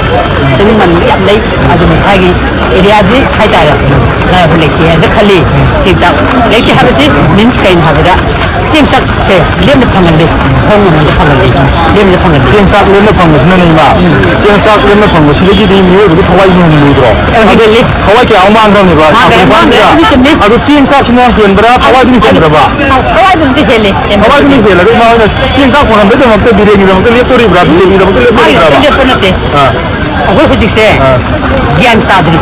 ꯆꯤꯡ ꯃꯥꯟꯕ ꯌꯥꯝ ꯂꯩ꯫ ꯑꯗꯨ ꯃꯁꯥꯒꯤ ꯑꯦꯔꯤꯌꯥꯗꯤ ꯍꯥꯏꯇꯥꯔꯦ, ꯂꯥꯏꯔꯕ ꯂꯩꯇꯦ ꯍꯥꯏꯅ ꯈꯜꯂꯤ꯫ ꯆꯦꯡ ꯆꯥꯛ ꯂꯩꯇꯦ ꯍꯥꯏꯕꯁꯤ ꯃꯤꯟꯁ ꯀꯩꯅꯣ ꯍꯥꯏꯕꯗ ꯆꯦꯡ ꯆꯥꯛꯁꯦ ꯂꯦꯝꯅ ꯐꯪꯍꯜꯂꯤ, ꯍꯣꯡ ꯃꯃꯜꯗ ꯐꯪꯍꯜꯂꯤ, ꯂꯦꯝꯅ ꯐꯪꯍꯜꯂꯤ꯫ ꯆꯦꯡ ꯆꯥꯛ ꯂꯦꯝꯅ ꯐꯪꯕꯁꯤꯅꯅꯦ ꯏꯃꯥ꯫ ꯆꯦꯡ ꯆꯥꯛ ꯂꯦꯝꯅ ꯐꯪꯕꯁꯤꯗꯒꯤꯗꯤ ꯃꯤꯑꯣꯏꯕꯒꯤ ꯊꯋꯥꯏꯁꯤꯅ ꯍꯦꯟꯅ ꯂꯨꯗ꯭ꯔꯣ? ꯑꯦ, ꯍꯦꯟꯒꯠꯂꯤ꯫ ꯊꯋꯥꯏ ꯀꯌꯥ ꯑꯃ ꯃꯥꯡꯈ꯭ꯔꯕꯅꯦꯕ꯫ ꯃꯥꯡꯈ꯭ꯔꯦ, ꯁꯥꯐꯨ ꯃꯥꯡꯈ꯭ꯔꯦ, ꯐꯥꯅꯤꯗ꯫ ꯑꯗꯨ ꯆꯨꯝꯃꯤ꯫ ꯑꯗꯨ ꯆꯦꯡ ꯆꯥꯛꯁꯤꯅ ꯍꯦꯟꯕ꯭ꯔꯥ, ꯊꯋꯥꯏꯗꯨꯅ ꯍꯦꯟꯕ꯭ꯔꯕ? ꯊꯋꯥꯏꯗꯨꯅꯗꯤ ꯍꯦꯜꯂꯤ, ꯍꯦꯟꯕꯗꯤ꯫ ꯊꯋꯥꯏꯗꯨꯅ ꯍꯦꯜꯂꯒ ꯏꯃꯥ ꯍꯣꯏꯅ ꯆꯦꯡ ꯆꯥꯛ ꯐꯪꯍꯟꯕꯒꯤꯗꯃꯛꯇ, ꯕꯤꯔꯦꯟꯒꯤꯗꯃꯛꯇ ꯂꯦꯞꯇꯣꯔꯤꯕ꯭ꯔꯥ, ꯕꯤꯖꯦꯄꯤꯒꯤꯗꯃꯛꯇ ꯃꯥꯒꯤ ꯂꯦꯞꯇꯣꯔꯤꯕ꯭ꯔꯥꯕ? ꯂꯦꯞꯄ ꯅꯠꯇꯦ꯫ ꯑꯥ꯫ ꯑꯩꯈꯣꯏ ꯍꯧꯖꯤꯛꯁꯦ ꯑꯥ꯫ ꯒ꯭ꯌꯥꯟ ꯇꯥꯗ꯭ꯔꯤ꯫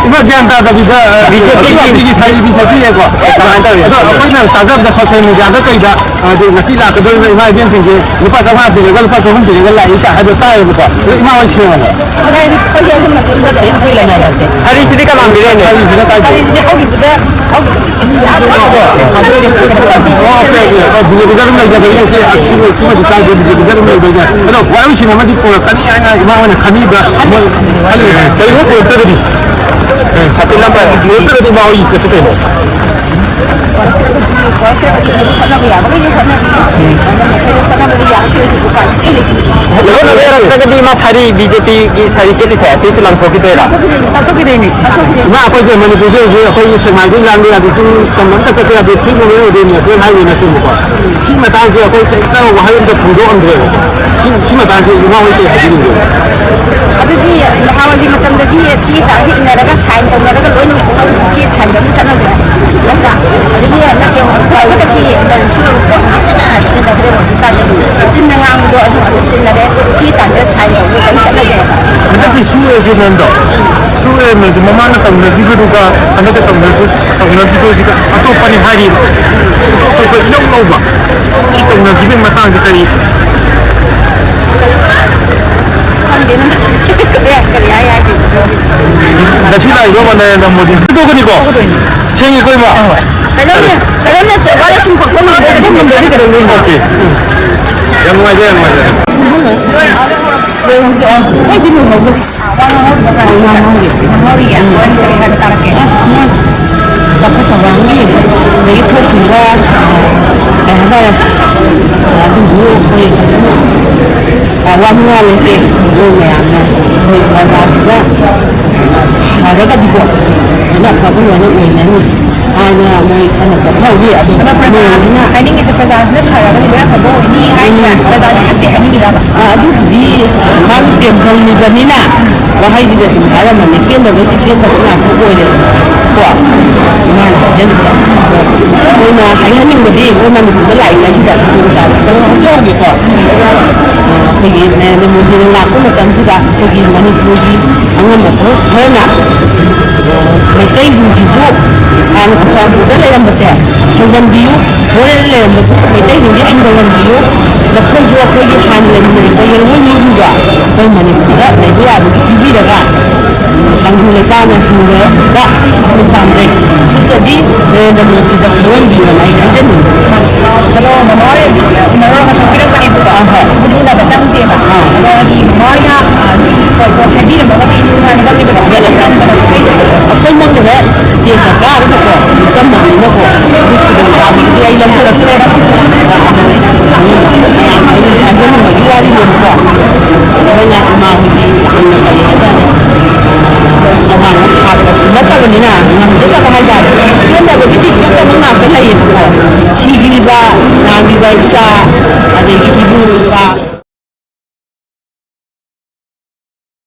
ꯏꯃꯥ ꯒ꯭ꯌꯥꯟ ꯇꯥꯗꯕꯤꯗ, ꯑ, ꯕꯤ ꯖꯦ ꯄꯤ ꯑꯗꯨ ꯒꯤ ꯑꯩꯒꯤ ꯁꯥꯏ ꯕꯤ ꯖꯦ ꯄꯤ ꯂꯩꯀꯣ꯫ ꯀꯃꯥꯏꯅ ꯇꯧꯔꯤ? ꯑꯗꯣ ꯑꯩꯈꯣꯏꯅ ꯇꯥꯖꯕꯗ ꯁꯣꯁꯦꯜ ꯃꯦꯗꯤꯌꯥꯗ ꯀꯩꯗ, ꯑ, ꯑꯗꯨ ꯉꯁꯤ ꯂꯥꯛꯀꯗꯧꯔꯤꯕ ꯏꯃꯥ ꯏꯕꯦꯟꯁꯤꯡꯁꯦ ꯂꯨꯄꯥ ꯆꯥꯝꯃꯉꯥ ꯄꯤꯔꯒ ꯂꯨꯄꯥ ꯆꯍꯨꯝ ꯄꯤꯔꯒ ꯂꯥꯛꯏ ꯀꯥꯏ ꯍꯥꯏꯕ ꯇꯥꯏꯌꯦꯕꯀꯣ꯫ ꯑꯗꯣ ꯏꯃꯥ ꯍꯣꯏ ꯁꯦꯡꯅ꯫ ꯀꯗꯥꯏꯗꯒꯤ ꯑꯩꯈꯣꯏ ꯑꯍꯨꯝ ꯅꯠꯇꯦ, ꯑꯩꯈꯣꯏ ꯂꯩꯃꯤꯟꯅꯔꯁꯦ꯫ ꯁꯥꯔꯤꯁꯤꯗꯤ ꯀꯅꯥ ꯄꯤꯔꯛꯏꯅꯣ? ꯁꯥꯔꯤꯁꯤꯅ ꯀꯥꯏꯗꯩ? ꯁꯥꯔꯤꯁꯤꯗꯤ ꯍꯧꯈꯤꯕꯗ, ꯍꯧꯈꯤꯕꯗ ꯑꯣ, ꯑꯣꯀꯦ, ꯑꯣꯀꯦ꯫ ꯑꯣ, ꯕꯤ ꯖꯦ ꯄꯤꯗ ꯑꯗꯨꯝ ꯂꯩꯖꯕꯒꯤ ꯁꯤ, ꯑꯁꯤꯕꯨ, ꯁꯤꯃꯗꯤ ꯀꯥꯏꯗꯦ, ꯕꯤ ꯖꯦ ꯄꯤꯗ ꯑꯗꯨꯝ ꯂꯩꯕꯒꯤ꯫ ꯑꯗꯣ ꯋꯥꯔꯧꯁꯤꯡ ꯑꯃꯗꯤ ꯄꯨꯔꯛꯀꯅꯤ ꯍꯥꯏꯅ ꯏꯃꯥ ꯍꯣꯏꯅ ꯈꯟꯕꯤꯕ꯭ꯔꯥ? ꯃꯣꯏ ꯈꯜꯂꯤꯕ꯭ꯔꯥ? ꯀꯩꯒꯨꯝꯕ ꯄꯨꯔꯛꯇ꯭ꯔꯒꯗꯤ? ꯁꯥꯇꯤꯟ ꯑꯃ ꯄꯨꯔꯛꯇ꯭ꯔꯒꯗꯤ ꯏꯃꯥ ꯍꯣꯏꯒꯤ ꯁ꯭ꯇꯦꯞꯁꯦ ꯀꯩꯅꯣ? ꯍꯣꯠꯅꯕ ꯌꯥꯔꯛꯇ꯭ꯔꯒꯗꯤ ꯎꯄꯥꯏ ꯁꯨꯡꯂꯩ ꯂꯩꯇꯦ꯫ ꯍꯣꯠꯅꯕ ꯌꯥꯔꯛꯇ꯭ꯔꯒꯗꯤ ꯃꯥ ꯁꯥꯔꯤ, ꯕꯤ ꯖꯦ ꯄꯤꯒꯤ ꯁꯥꯔꯤ ꯁꯦꯠꯂꯤꯁꯦ ꯑꯁꯤꯁꯨ ꯂꯪꯊꯣꯛꯈꯤꯗꯣꯏꯔꯥ? ꯂꯪꯊꯣꯛꯈꯤꯗꯣꯏꯅꯤ꯫ ꯏꯃꯥ, ꯑꯩꯈꯣꯏꯁꯦ ꯃꯅꯤꯄꯨꯔꯁꯦ ꯍꯧꯖꯤꯛ ꯑꯩꯈꯣꯏꯒꯤ ꯁꯦꯛꯃꯥꯏꯗꯩ ꯂꯥꯟꯕ ꯌꯥꯗꯦ, ꯆꯤꯡ ꯇꯝ ꯑꯝꯇ ꯆꯠꯄ ꯌꯥꯗꯦ, ꯊ꯭ꯔꯤ ꯋꯦ ꯑꯣꯏꯗꯣꯏ, ꯅꯦꯁꯅꯦꯜ ꯍꯥꯏꯋꯦꯅ ꯆꯤꯡꯕꯀꯣ꯫ ꯁꯤ ꯃꯇꯥꯡꯁꯦ ꯑꯩꯈꯣꯏ ꯀꯩꯝꯇ ꯋꯥꯍꯩ ꯑꯝꯇ ꯐꯣꯡꯗꯣꯛꯑꯝꯗ꯭ꯔꯦꯕ꯫ ꯁꯤ, ꯁꯤ ꯃꯇꯥꯡꯁꯦ ꯏꯃꯥ ꯍꯣꯏ ꯀꯩ ꯍꯥꯏꯕꯤꯅꯤꯡꯒꯦ? ꯑꯗꯨꯗꯤ ꯅꯍꯥꯟꯋꯥꯏꯒꯤ ꯃꯇꯝꯗꯗꯤ ꯆꯦ ꯆꯥꯡꯁꯦ ꯏꯟꯅꯔꯒ ꯁꯥꯏꯟ ꯇꯧꯅꯔꯒ ꯂꯣꯏꯅ ꯆꯦ ꯁꯥꯏꯟ ꯇꯧꯕ ꯆꯠꯅꯗ꯭ꯔꯦ, ꯅꯠꯇ꯭ꯔꯥ? ꯑꯗꯒꯤ ꯅꯠꯇꯦ, ꯈꯨꯗꯛ ꯈꯨꯗꯛꯀꯤ ꯂꯩꯔꯤꯁꯨ ꯄꯣꯠ ꯉꯥꯛꯇꯅ ꯁꯤꯖꯤꯟꯅꯗ꯭ꯔꯦꯕ ꯍꯧꯖꯤꯛꯀꯥꯟꯗꯤ꯫ ꯆꯤꯟꯅ ꯉꯥꯡꯕꯗꯣ ꯑꯗꯨ ꯉꯥꯛꯇ ꯁꯤꯖꯤꯟꯅꯔꯦ꯫ ꯆꯦ ꯆꯥꯡꯗ ꯁꯥꯏꯟ ꯇꯧꯕꯗꯣ ꯀꯔꯤꯝ ꯆꯠꯅꯗ꯭ꯔꯦꯕ꯫ ꯅꯠꯇꯦ, ꯁꯨ ꯑꯦꯒ꯭ꯔꯤꯃꯦꯟꯗꯣ, ꯁꯨ ꯑꯦꯒ꯭ꯔꯤꯃꯦꯟꯁꯦ ꯃꯃꯥꯡꯗ ꯇꯧꯅꯈꯤꯕꯗꯨꯒ ꯍꯟꯗꯛꯇ ꯇꯧꯅꯈꯤ-, ꯇꯧꯅꯈꯤꯕꯗꯨꯒ ꯑꯇꯣꯞꯄꯅꯤ ꯍꯥꯏꯔꯤꯕ꯫ ꯑꯇꯣꯞꯄ ꯏꯅꯧ ꯅꯧꯕ꯫ ꯁꯤ ꯇꯧꯅꯈꯤꯕꯒꯤ ꯃꯇꯥꯡꯁꯦ ꯀꯔꯤ? ꯈꯪꯗꯦꯅ꯫ ꯀꯔꯤ, ꯀꯔꯤ ꯍꯥꯏ ꯍꯥꯏꯗꯣꯏꯅꯣ? ꯉꯁꯤ ꯂꯥꯛꯏꯕ ꯅꯔꯦꯟꯗ꯭ꯔ ꯃꯣꯗꯤ ꯇꯣꯛꯀꯅꯤꯀꯣ? ꯇꯣꯛꯀꯗꯣꯏꯅꯤ꯫ ꯁꯦꯡꯉꯦꯀꯣ, ꯏꯃꯥ? ꯍꯣꯏ꯫ ꯀꯩꯗꯧꯅꯤ? ꯀꯩꯗꯧꯅꯤ? ꯋꯥꯔ ꯁꯨꯝ ꯈꯣꯠꯄ ꯉꯝꯗ꯭ꯔꯗꯤ ꯉꯝꯗ꯭ꯔꯗꯤ ꯀꯩꯗꯧꯗꯣꯏꯅꯣ? ꯑꯣꯀꯦ꯫ ꯌꯥꯝ ꯅꯨꯡꯉꯥꯏꯖꯔꯦ, ꯌꯥꯝ ꯅꯨꯡꯉꯥꯏꯖꯔꯦ꯫ ꯂꯣꯏꯍꯧꯗꯦ꯫ ꯑꯣ, ꯑꯩꯗꯤ ꯂꯣꯏꯍꯧꯗꯦ꯫ ꯋꯥ ꯉꯥꯡꯍꯧꯔꯤꯕ ꯀꯥꯟꯗ ꯉꯥꯡꯍꯧꯔꯤꯌꯦ꯫ ꯉꯥꯡꯍꯧꯔꯤꯌꯦ꯫ ꯋꯥꯔꯤ ꯀꯔꯤ ꯀꯔꯤ ꯇꯥꯔꯛꯀꯦ? ꯑꯁ, ꯃꯣꯏ ꯆꯥꯎꯈꯠ ꯊꯧꯔꯥꯡꯒꯤ ꯑꯗꯒꯤ ꯊꯣꯛꯈꯤꯕ, ꯑ, ꯀꯩ ꯍꯥꯏꯇꯥꯔꯦ, ꯑꯗꯨꯕꯨ ꯑꯩꯈꯣꯏ ꯀꯩꯁꯨ, ꯑ, ꯋꯥꯅꯤꯡꯉꯥꯏ ꯂꯩꯇꯦ꯫ ꯃꯣꯏ ꯃꯌꯥꯝꯅ ꯑꯩꯈꯣꯏ ꯄ꯭ꯔꯖꯥꯁꯤꯗ ꯐꯔꯒꯗꯤꯀꯣ, ꯂꯣꯏꯅ ꯑꯐꯕ ꯂꯣꯏꯅ ꯑꯣꯏꯅꯅꯤ ꯍꯥꯏꯅ ꯃꯣꯏ ꯀꯟꯅ ꯆꯠꯊꯍꯧꯔꯤ꯫ ꯑꯗꯨ ꯑꯗꯣ ꯄ꯭ꯔꯖꯥ ꯃꯣꯏꯁꯤꯅ ꯍꯥꯏꯅꯤꯡꯉꯤꯁꯦ ꯄ꯭ꯔꯖꯥꯁꯤꯅ ꯐꯔꯒꯗꯤ ꯂꯣꯏ ꯑꯐꯕ ꯑꯣꯏꯅꯤ ꯍꯥꯏꯁꯤꯔꯥ? ꯎꯝ꯫ ꯄ꯭ꯔꯖꯥꯁꯦ ꯐꯠꯇꯦ ꯍꯥꯏꯅꯤꯡꯉꯤꯔꯕ? ꯑ, ꯑꯗꯨꯕꯨꯗꯤ ꯃꯥꯁꯨ ꯇꯦꯟꯁꯜꯂꯤꯕꯅꯤꯅ ꯋꯥꯍꯩꯁꯤꯗꯤ ꯑꯗꯨꯝ ꯍꯥꯏꯔꯝꯃꯅꯤ, ꯄꯦꯟꯗꯕꯗꯤ ꯄꯦꯟꯗꯕ ꯉꯥꯛꯇ ꯑꯣꯏꯔꯦꯗꯅ ꯀꯣ꯫ ꯏꯃꯥꯅ ꯍꯥꯏꯖꯔꯤꯁꯦ꯫ ꯑꯗꯣ ꯑꯩꯈꯣꯏꯅ ꯍꯥꯏꯍꯟꯅꯤꯡꯕꯗꯤ ꯑꯩꯈꯣꯏ ꯃꯅꯤꯄꯨꯔꯗ ꯂꯥꯛꯏꯉꯩꯁꯤꯗ ꯈꯨꯗꯣꯡꯆꯥꯕ ꯈꯤꯇꯪ ꯂꯧꯍꯧꯖꯍꯧꯒꯦꯀꯣ꯫ ꯑ, ꯑꯩꯈꯣꯏꯒꯤ ꯅꯔꯦꯟꯗ꯭ꯔ ꯃꯣꯗꯤꯅ ꯂꯥꯛꯄ ꯃꯇꯝꯁꯤꯗ ꯑꯩꯈꯣꯏꯒꯤ ꯃꯅꯤꯄꯨꯔꯒꯤ ꯑꯉꯝꯕ ꯊꯕꯛ ꯈꯔꯅ ꯃꯩꯇꯩꯁꯤꯡꯁꯤꯁꯨ ꯍꯥꯟꯅ ꯆꯨꯔꯆꯥꯟꯄꯨꯔꯗ ꯂꯩꯔꯝꯕꯁꯦ ꯍꯟꯖꯟꯕꯤꯌꯨ, ꯃꯣꯔꯦꯗ ꯂꯩꯔꯝꯕꯁꯦ ꯃꯩꯇꯩꯁꯤꯡꯁꯦ ꯍꯟꯖꯜꯍꯟꯕꯤꯌꯨ, ꯅꯈꯣꯏꯁꯨ ꯑꯩꯈꯣꯏꯒꯤ ꯍꯥꯟꯅ ꯂꯩꯃꯤꯟꯅꯔꯤꯕ ꯌꯦꯜꯍꯧꯉꯤ ꯃꯤꯁꯤꯡꯗꯣ ꯑꯩꯈꯣꯏ ꯃꯅꯤꯄꯨꯔꯗ ꯂꯩꯕ ꯌꯥꯕꯒꯤ ꯄꯤꯕꯤꯔꯒ ꯇꯥꯡꯈꯨꯜ ꯂꯩꯇꯥꯅ ꯍꯤꯡꯕꯗ ꯑꯩꯈꯣꯏ ꯄꯥꯝꯖꯩ꯫ ꯁꯤꯗꯗꯤ ꯅꯔꯦꯟꯗ꯭ꯔ ꯃꯣꯗꯤꯗ ꯈꯪꯍꯟꯕꯤꯌꯣꯅ ꯑꯩ ꯍꯥꯏꯖꯅꯤꯡꯉꯤ꯫ ꯀꯩꯅꯣ, ꯃꯃꯥ ꯍꯣꯏ ꯎꯅꯔꯨꯔꯒ ꯊꯣꯛꯄꯤꯔꯛꯄꯅꯦꯕꯀꯣ꯫ ꯑꯥ, ꯍꯣꯏ꯫ ꯑꯗꯨ ꯎꯅꯕ ꯆꯪꯗꯦꯕ꯫ ꯑꯥ꯫ ꯑꯗꯨꯒꯤ ꯃꯃꯥ ꯍꯣꯏꯅ, ꯑꯥ, ꯄꯣꯠ ꯍꯥꯏꯕꯤꯔꯝꯃꯒꯗꯤ ꯅꯨꯡꯉꯥꯏꯒꯗꯕꯅꯦꯕ꯫ ꯑꯩꯈꯣꯏꯅ ꯈꯟꯕꯗ ꯑꯩꯈꯣꯏꯁꯦ ꯑꯩꯈꯣꯏꯃꯛꯅꯅꯦ state ꯀ ꯀꯥꯔꯒꯀꯣ, ꯃꯤꯆꯝ ꯑꯣꯏꯕꯅꯤꯅꯀꯣ, ꯑꯗꯨ ꯈꯨꯗꯣꯡꯆꯥꯕꯗꯨꯗꯤ ꯑꯩ ꯂꯧꯖꯔꯛꯇ꯭ꯔꯦ꯫ ꯑꯗꯨ ꯃꯌꯥꯝ ꯑꯩꯅ ꯍꯥꯏꯖꯅꯤꯡꯕꯒꯤ ꯋꯥꯔꯤꯅꯦꯕꯀꯣ꯫ ꯑꯩꯈꯣꯏꯅ ꯏꯃꯥ ꯍꯣꯏꯒꯤ ꯌꯥꯝꯅ ꯀꯔꯤ ꯍꯥꯏꯇꯥꯔꯦ, ꯑꯋꯥꯡꯕ ꯊꯥꯛꯇꯁꯨ ꯅꯠꯇꯕꯅꯤꯅ ꯉꯝꯖꯗꯕ ꯍꯥꯏꯇꯥꯔꯦ꯫ ꯄꯦꯟꯗꯕꯒꯤꯗꯤ ꯄꯦꯟꯗꯕ ꯉꯥꯛꯇ ꯂꯩꯌꯦꯕꯀꯣ꯫ ꯁꯤꯈ꯭ꯔꯤꯕ, ꯅꯥꯈ꯭ꯔꯤꯕ ꯏꯆꯥ, ꯑꯗꯒꯤ ꯏꯕꯨꯡ ꯏꯄ꯭ꯋꯥ,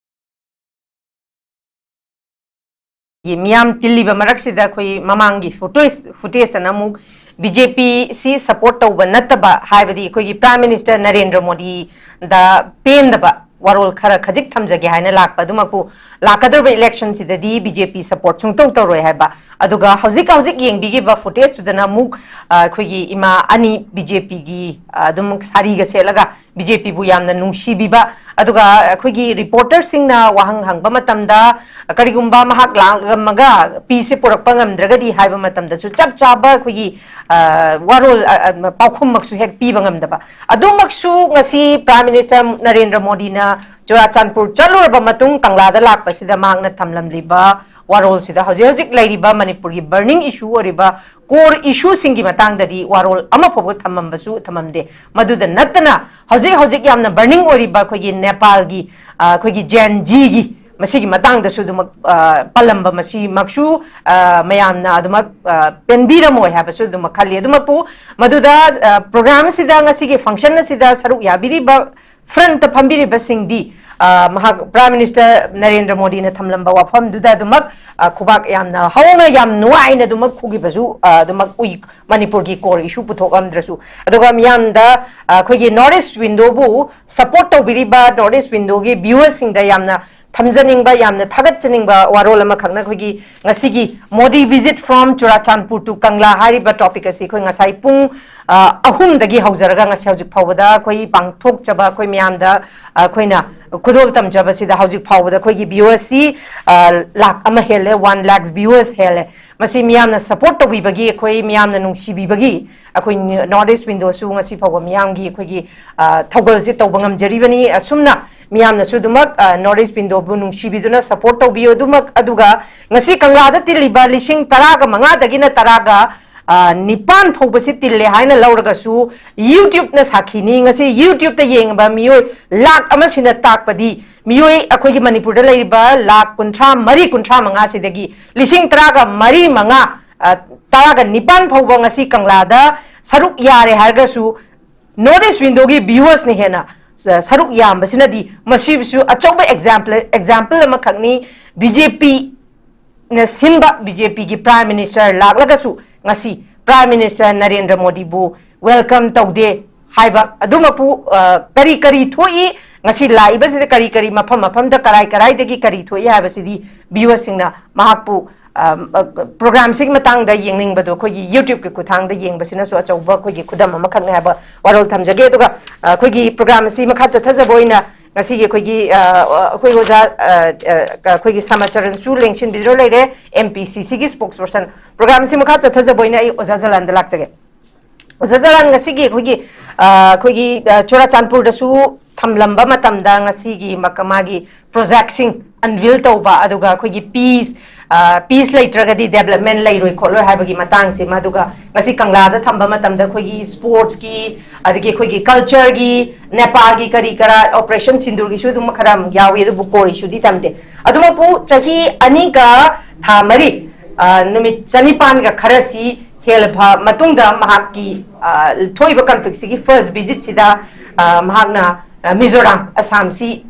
ꯃꯤꯌꯥꯝ ꯇꯤꯜꯂꯤꯕ ꯃꯔꯛꯁꯤꯗ ꯑꯩꯈꯣꯏ ꯃꯃꯥꯡꯒꯤ footage, footage ꯑꯅ ꯑꯃꯨꯛ BJP ꯁꯤ support ꯇꯧꯕ ꯅꯠꯇꯕ, ꯍꯥꯏꯕꯗꯤ ꯑꯩꯈꯣꯏꯒꯤ Prime Minister ꯅꯔꯦꯟꯗ꯭ꯔ ꯃꯣꯗꯤꯗ ꯄꯦꯟꯗꯕ ꯋꯥꯔꯣꯜ ꯈꯔ ꯈꯖꯤꯛ ꯊꯝꯖꯒꯦ ꯍꯥꯏꯅ ꯂꯥꯛꯄ ꯑꯗꯨꯃꯛꯄꯨ, ꯂꯥꯛꯀꯗꯧꯔꯤꯕ election ꯁꯤꯗꯗꯤ BJP support ꯁꯨꯡꯇꯧ ꯇꯧꯔꯣꯏ ꯍꯥꯏꯕ꯫ ꯑꯗꯨꯒ ꯍꯧꯖꯤꯛ ꯍꯧꯖꯤꯛ ꯌꯦꯡꯕꯤꯈꯤꯕ footage ꯇꯨꯗꯅ ꯑꯃꯨꯛ, ꯑ, ꯑꯩꯈꯣꯏꯒꯤ ꯏꯃꯥ ꯑꯅꯤ BJP ꯒꯤ, ꯑ, ꯑꯗꯨꯝ ꯁꯥꯔꯤꯒ ꯁꯦꯠꯂꯒ BJP ꯕꯨ ꯌꯥꯝꯅ ꯅꯨꯡꯁꯤꯕꯤꯕ, ꯑꯗꯨꯒ ꯑꯩꯈꯣꯏꯒꯤ reporter ꯁꯤꯡꯅ ꯋꯥꯍꯪ ꯍꯪꯕ ꯃꯇꯝꯗ ꯀꯔꯤꯒꯨꯝꯕ ꯃꯍꯥꯛ ꯂꯥꯛꯂꯝꯃꯒ peace ꯁꯦ ꯄꯨꯔꯛꯄ ꯉꯝꯗ꯭ꯔꯒꯗꯤ ꯍꯥꯏꯕ ꯃꯇꯝꯗꯁꯨ ꯆꯞ ꯆꯥꯕ ꯑꯩꯈꯣꯏꯒꯤ, ꯑ, ꯋꯥꯔꯣꯜ, ꯑ, ꯑ, ꯄꯥꯎꯈꯨꯝꯃꯛꯁꯨ ꯍꯦꯛ ꯄꯤꯕ ꯉꯝꯗꯕ꯫ ꯑꯗꯨꯃꯛꯁꯨ ꯉꯁꯤ Prime Minister ꯅꯔꯦꯟꯗ꯭ꯔ ꯃꯣꯗꯤꯅ ꯆꯨꯔꯥꯆꯥꯟꯄꯨꯔ ꯆꯠꯂꯨꯔꯕ ꯃꯇꯨꯡ ꯀꯪꯂꯥꯗ ꯂꯥꯛꯄꯁꯤꯗ ꯃꯍꯥꯛꯅ ꯊꯝꯂꯝꯂꯤꯕ ꯋꯥꯔꯣꯜꯁꯤꯗ ꯍꯧꯖꯤꯛ ꯍꯧꯖꯤꯛ ꯂꯩꯔꯤꯕ ꯃꯅꯤꯄꯨꯔꯒꯤ burning issue ꯑꯣꯏꯔꯤꯕ core issue ꯁꯤꯡꯒꯤ ꯃꯇꯥꯡꯗꯗꯤ ꯋꯥꯔꯣꯜ ꯑꯃ ꯐꯥꯎꯕ ꯊꯝꯃꯝꯕꯁꯨ ꯊꯝꯃꯝꯗꯦ꯫ ꯃꯗꯨꯗ ꯅꯠꯇꯅ ꯍꯧꯖꯤꯛ ꯍꯧꯖꯤꯛ ꯌꯥꯝꯅ burning ꯑꯣꯏꯔꯤꯕ ꯑꯩꯈꯣꯏꯒꯤ ꯅꯦꯄꯥꯜꯒꯤ, ꯑ, ꯑꯩꯈꯣꯏꯒꯤ Gen Z ꯒꯤ ꯃꯁꯤꯒꯤ ꯃꯇꯥꯡꯗꯁꯨ ꯑꯗꯨꯃꯛ, ꯑ, ꯄꯜꯂꯝꯕ ꯃꯁꯤꯃꯛꯁꯨ, ꯑ, ꯃꯌꯥꯝꯅ ꯑꯗꯨꯃꯛ, ꯑ, ꯄꯦꯟꯕꯤꯔꯝꯃꯣꯏ ꯍꯥꯏꯕꯁꯨ ꯑꯗꯨꯃꯛ ꯈꯜꯂꯤ꯫ ꯑꯗꯨꯃꯛꯄꯨ ꯃꯗꯨꯗ, ꯑ, program ꯑꯁꯤꯗ ꯉꯁꯤꯒꯤ function ꯑꯁꯤꯗ ꯁꯔꯨꯛ ꯌꯥꯕꯤꯔꯤꯕ front ꯇ ꯐꯝꯕꯤꯔꯤꯕꯁꯤꯡꯗꯤ, ꯑ, ꯃꯍꯥꯛ Prime Minister ꯅꯔꯦꯟꯗ꯭ꯔ ꯃꯣꯗꯤꯅ ꯊꯝꯂꯝꯕ ꯋꯥꯐꯝꯗꯨꯗ ꯑꯗꯨꯃꯛ, ꯑ, ꯈꯨꯕꯥꯛ ꯌꯥꯝꯅ ꯍꯧꯅ ꯌꯥꯝ ꯅꯨꯡꯉꯥꯏꯅ ꯑꯗꯨꯃꯛ ꯈꯨꯈꯤꯕꯁꯨ, ꯑ, ꯑꯗꯨꯃꯛ ꯎꯏ꯫ ꯃꯅꯤꯄꯨꯔꯒꯤ core issue ꯄꯨꯊꯣꯛꯂꯝꯗ꯭ꯔꯁꯨ꯫ ꯑꯗꯨꯒ ꯃꯤꯌꯥꯝꯗ, ꯑ, ꯑꯩꯈꯣꯏꯒꯤ North East Window ꯕꯨ support ꯇꯧꯕꯤꯔꯤꯕ North East Window ꯒꯤ viewers ꯁꯤꯡꯗ ꯌꯥꯝꯅ ꯊꯝꯖꯅꯤꯡꯕ, ꯌꯥꯝꯅ ꯊꯥꯒꯠꯆꯅꯤꯡꯕ ꯋꯥꯔꯣꯜ ꯑꯃꯈꯛꯅ ꯑꯩꯈꯣꯏꯒꯤ ꯉꯁꯤꯒꯤ Modi visit from Churachandpur to Kangla ꯍꯥꯏꯔꯤꯕ topic ꯑꯁꯤ ꯑꯩꯈꯣꯏ ꯉꯁꯥꯏ ꯄꯨꯡ, ꯑ, ꯑꯍꯨꯝꯗꯒꯤ ꯍꯧꯖꯔꯒ ꯉꯁꯤ ꯍꯧꯖꯤꯛ ꯐꯥꯎꯕꯗ ꯑꯩꯈꯣꯏ ꯄꯥꯡꯊꯣꯛꯆꯕ ꯑꯩꯈꯣꯏ ꯃꯤꯌꯥꯝꯗ, ꯑ, ꯑꯩꯈꯣꯏꯅ ꯈꯨꯗꯣꯜ ꯇꯝꯖꯕꯁꯤꯗ ꯍꯧꯖꯤꯛ ꯐꯥꯎꯕꯗ ꯑꯩꯈꯣꯏꯒꯤ viewers ꯁꯤ, ꯑ, ꯂꯥꯈ ꯑꯃ ꯍꯦꯜꯂꯦ, one lakhs viewers ꯍꯦꯜꯂꯦ꯫ ꯃꯁꯤ ꯃꯤꯌꯥꯝꯅ support ꯇꯧꯕꯤꯕꯒꯤ, ꯑꯩꯈꯣꯏ ꯃꯤꯌꯥꯝꯅ ꯅꯨꯡꯁꯤꯕꯤꯕꯒꯤ ꯑꯩꯈꯣꯏ North East Window ꯁꯨ ꯉꯁꯤ ꯐꯥꯎꯕ ꯃꯤꯌꯥꯝꯒꯤ ꯑꯩꯈꯣꯏꯒꯤ, ꯑ, ꯊꯧꯒꯜꯁꯤ ꯇꯧꯕ ꯉꯝꯖꯔꯤꯕꯅꯤ꯫ ꯑꯁꯨꯝꯅ ꯃꯤꯌꯥꯝꯅꯁꯨ ꯑꯗꯨꯃꯛ, ꯑ, North East Window ꯕꯨ ꯅꯨꯡꯁꯤꯕꯤꯗꯨꯅ support ꯇꯧꯕꯤꯌꯨ꯫ ꯑꯗꯨꯃꯛ, ꯑꯗꯨꯒ ꯉꯁꯤ ꯀꯪꯂꯥꯗ ꯇꯤꯜꯂꯤꯕ ꯂꯤꯁꯤꯡ ꯇꯔꯥꯒ ꯃꯉꯥꯗꯒꯤꯅ ꯇꯔꯥꯒ, ꯑ, ꯅꯤꯄꯥꯟ ꯐꯥꯎꯕꯁꯤ ꯇꯤꯜꯂꯦ ꯍꯥꯏꯅ ꯂꯧꯔꯒꯁꯨ YouTube ꯅ ꯁꯥꯈꯤꯅꯤ꯫ ꯉꯁꯤ YouTube ꯇ ꯌꯦꯡꯉꯤꯕ ꯃꯤꯑꯣꯏ ꯂꯥꯈ ꯑꯃꯁꯤꯅ ꯇꯥꯛꯄꯗꯤ ꯃꯤꯑꯣꯏ ꯑꯩꯈꯣꯏꯒꯤ ꯃꯅꯤꯄꯨꯔꯗ ꯂꯩꯔꯤꯕ ꯂꯥꯈ ꯀꯨꯟꯊ꯭ꯔꯥ ꯃꯔꯤ, ꯀꯨꯟꯊ꯭ꯔꯥ ꯃꯉꯥ ꯁꯤꯗꯒꯤ ꯂꯤꯁꯤꯡ ꯇꯔꯥꯒ ꯃꯔꯤ, ꯃꯉꯥ, ꯑ, ꯇꯔꯥꯒ ꯅꯤꯄꯥꯟ ꯐꯥꯎꯕ ꯉꯁꯤ ꯀꯪꯂꯥꯗ ꯁꯔꯨꯛ ꯌꯥꯔꯦ ꯍꯥꯏꯔꯒꯁꯨ North East Window ꯒꯤ viewers ꯅ ꯍꯦꯟꯅ ꯁ-, ꯁꯔꯨꯛ ꯌꯥꯝꯕꯁꯤꯅꯗꯤ ꯃꯁꯤꯕꯨꯁꯨ ꯑꯆꯧꯕ example, example ꯑꯃꯈꯛꯅꯤ꯫ BJP ꯅ ꯁꯤꯟꯕ BJP ꯒꯤ Prime Minister ꯂꯥꯛꯂꯒꯁꯨ ꯉꯁꯤ Prime Minister ꯅꯔꯦꯟꯗ꯭ꯔ ꯃꯣꯗꯤꯕꯨ welcome ꯇꯧꯗꯦ ꯍꯥꯏꯕ ꯑꯗꯨꯃꯛꯄꯨ, ꯑ, ꯀꯔꯤ ꯀꯔꯤ ꯊꯣꯛꯏ? ꯉꯁꯤ ꯂꯥꯛꯏꯕꯁꯤꯗ ꯀꯔꯤ ꯀꯔꯤ ꯃꯐꯝ ꯃꯐꯝꯗ ꯀꯔꯥꯏ ꯀꯔꯥꯏꯗꯒꯤ ꯀꯔꯤ ꯊꯣꯛꯏ ꯍꯥꯏꯕꯁꯤꯗꯤ viewersꯁꯤꯡꯅ ꯃꯍꯥꯛꯄꯨ, ꯑ, ꯑ, programꯁꯤꯒꯤ ꯃꯇꯥꯡꯗ ꯌꯦꯡꯅꯤꯡꯕꯗꯣ ꯑꯩꯈꯣꯏꯒꯤ YouTubeꯀꯤ ꯈꯨꯠꯊꯥꯡꯗ ꯌꯦꯡꯕꯁꯤꯅꯁꯨ ꯑꯆꯧꯕ ꯑꯩꯈꯣꯏꯒꯤ ꯈꯨꯗꯝ ꯑꯃꯈꯛꯅꯤ ꯍꯥꯏꯕ ꯋꯥꯔꯣꯜ ꯊꯝꯖꯒꯦ꯫ ꯑꯗꯨꯒ, ꯑ, ꯑꯩꯈꯣꯏꯒꯤ program ꯑꯁꯤ ꯃꯈꯥ ꯆꯠꯊꯖꯕ ꯑꯣꯏꯅ ꯉꯁꯤꯒꯤ ꯑꯩꯈꯣꯏꯒꯤ, ꯑ, ꯑ, ꯑꯩꯈꯣꯏ ꯑꯣꯖꯥ, ꯑ, ꯑ, ꯑꯩꯈꯣꯏꯒꯤ ꯁꯃꯥꯆꯔꯟꯁꯨ ꯂꯦꯡꯁꯤꯟꯕꯤꯗꯨꯅ ꯂꯩꯔꯦ, MPCCꯒꯤ spokesperson꯫ Program ꯑꯁꯤ ꯃꯈꯥ ꯆꯠꯊꯖꯕ ꯑꯣꯏꯅ ꯑꯩ ꯑꯣꯖꯥ ꯖꯂꯥꯟꯗ ꯂꯥꯛꯆꯒꯦ꯫ ꯑꯣꯖꯥ ꯖꯂꯥꯟ, ꯉꯁꯤꯒꯤ ꯑꯩꯈꯣꯏꯒꯤ, ꯑ, ꯑꯩꯈꯣꯏꯒꯤ, ꯑ, ꯆꯨꯔꯥꯆꯥꯟꯄꯨꯔꯗꯁꯨ ꯊꯝꯂꯝꯕ ꯃꯇꯝꯗ ꯉꯁꯤꯒꯤ ꯃꯛ-, ꯃꯥꯒꯤ projectꯁꯤꯡ unveil ꯇꯧꯕ, ꯑꯗꯨꯒ ꯑꯩꯈꯣꯏꯒꯤ peace, ꯑ, peace ꯂꯩꯇ꯭ꯔꯒꯗꯤ development ꯂꯩꯔꯣꯏ ꯈꯣꯠꯂꯣꯏ ꯍꯥꯏꯕꯒꯤ ꯃꯇꯥꯡꯁꯤꯃ, ꯑꯗꯨꯒ ꯉꯁꯤ ꯀꯪꯂꯥꯗ ꯊꯝꯕ ꯃꯇꯝꯗ ꯑꯩꯈꯣꯏꯒꯤ sportsꯀꯤ, ꯑꯗꯒꯤ ꯑꯩꯈꯣꯏꯒꯤ cultureꯒꯤ, ꯅꯦꯄꯥꯜꯒꯤ ꯀꯔꯤ ꯀꯔꯥ operation ꯁꯤꯟꯗꯨꯔꯒꯤꯁꯨ ꯑꯗꯨꯝ ꯈꯔ ꯌꯥꯎꯏ, ꯑꯗꯨꯕꯨ core issueꯗꯤ ꯊꯝꯗꯦ꯫ ꯑꯗꯨꯃꯛꯄꯨ ꯆꯍꯤ ꯑꯅꯤꯒ ꯊꯥ ꯃꯔꯤ, ꯑ, ꯅꯨꯃꯤꯠ ꯆꯅꯤꯄꯥꯟꯒ ꯈꯔꯁꯤ ꯍꯦꯜꯂꯕ ꯃꯇꯨꯡꯗ ꯃꯍꯥꯛꯀꯤ, ꯑ, ꯊꯣꯛꯏꯕ conflictꯁꯤꯒꯤ first visitꯁꯤꯗ, ꯑ, ꯃꯍꯥꯛꯅ, ꯑ, ꯃꯤꯖꯣꯔꯥꯝ, ꯑꯁꯥꯝꯁꯤ,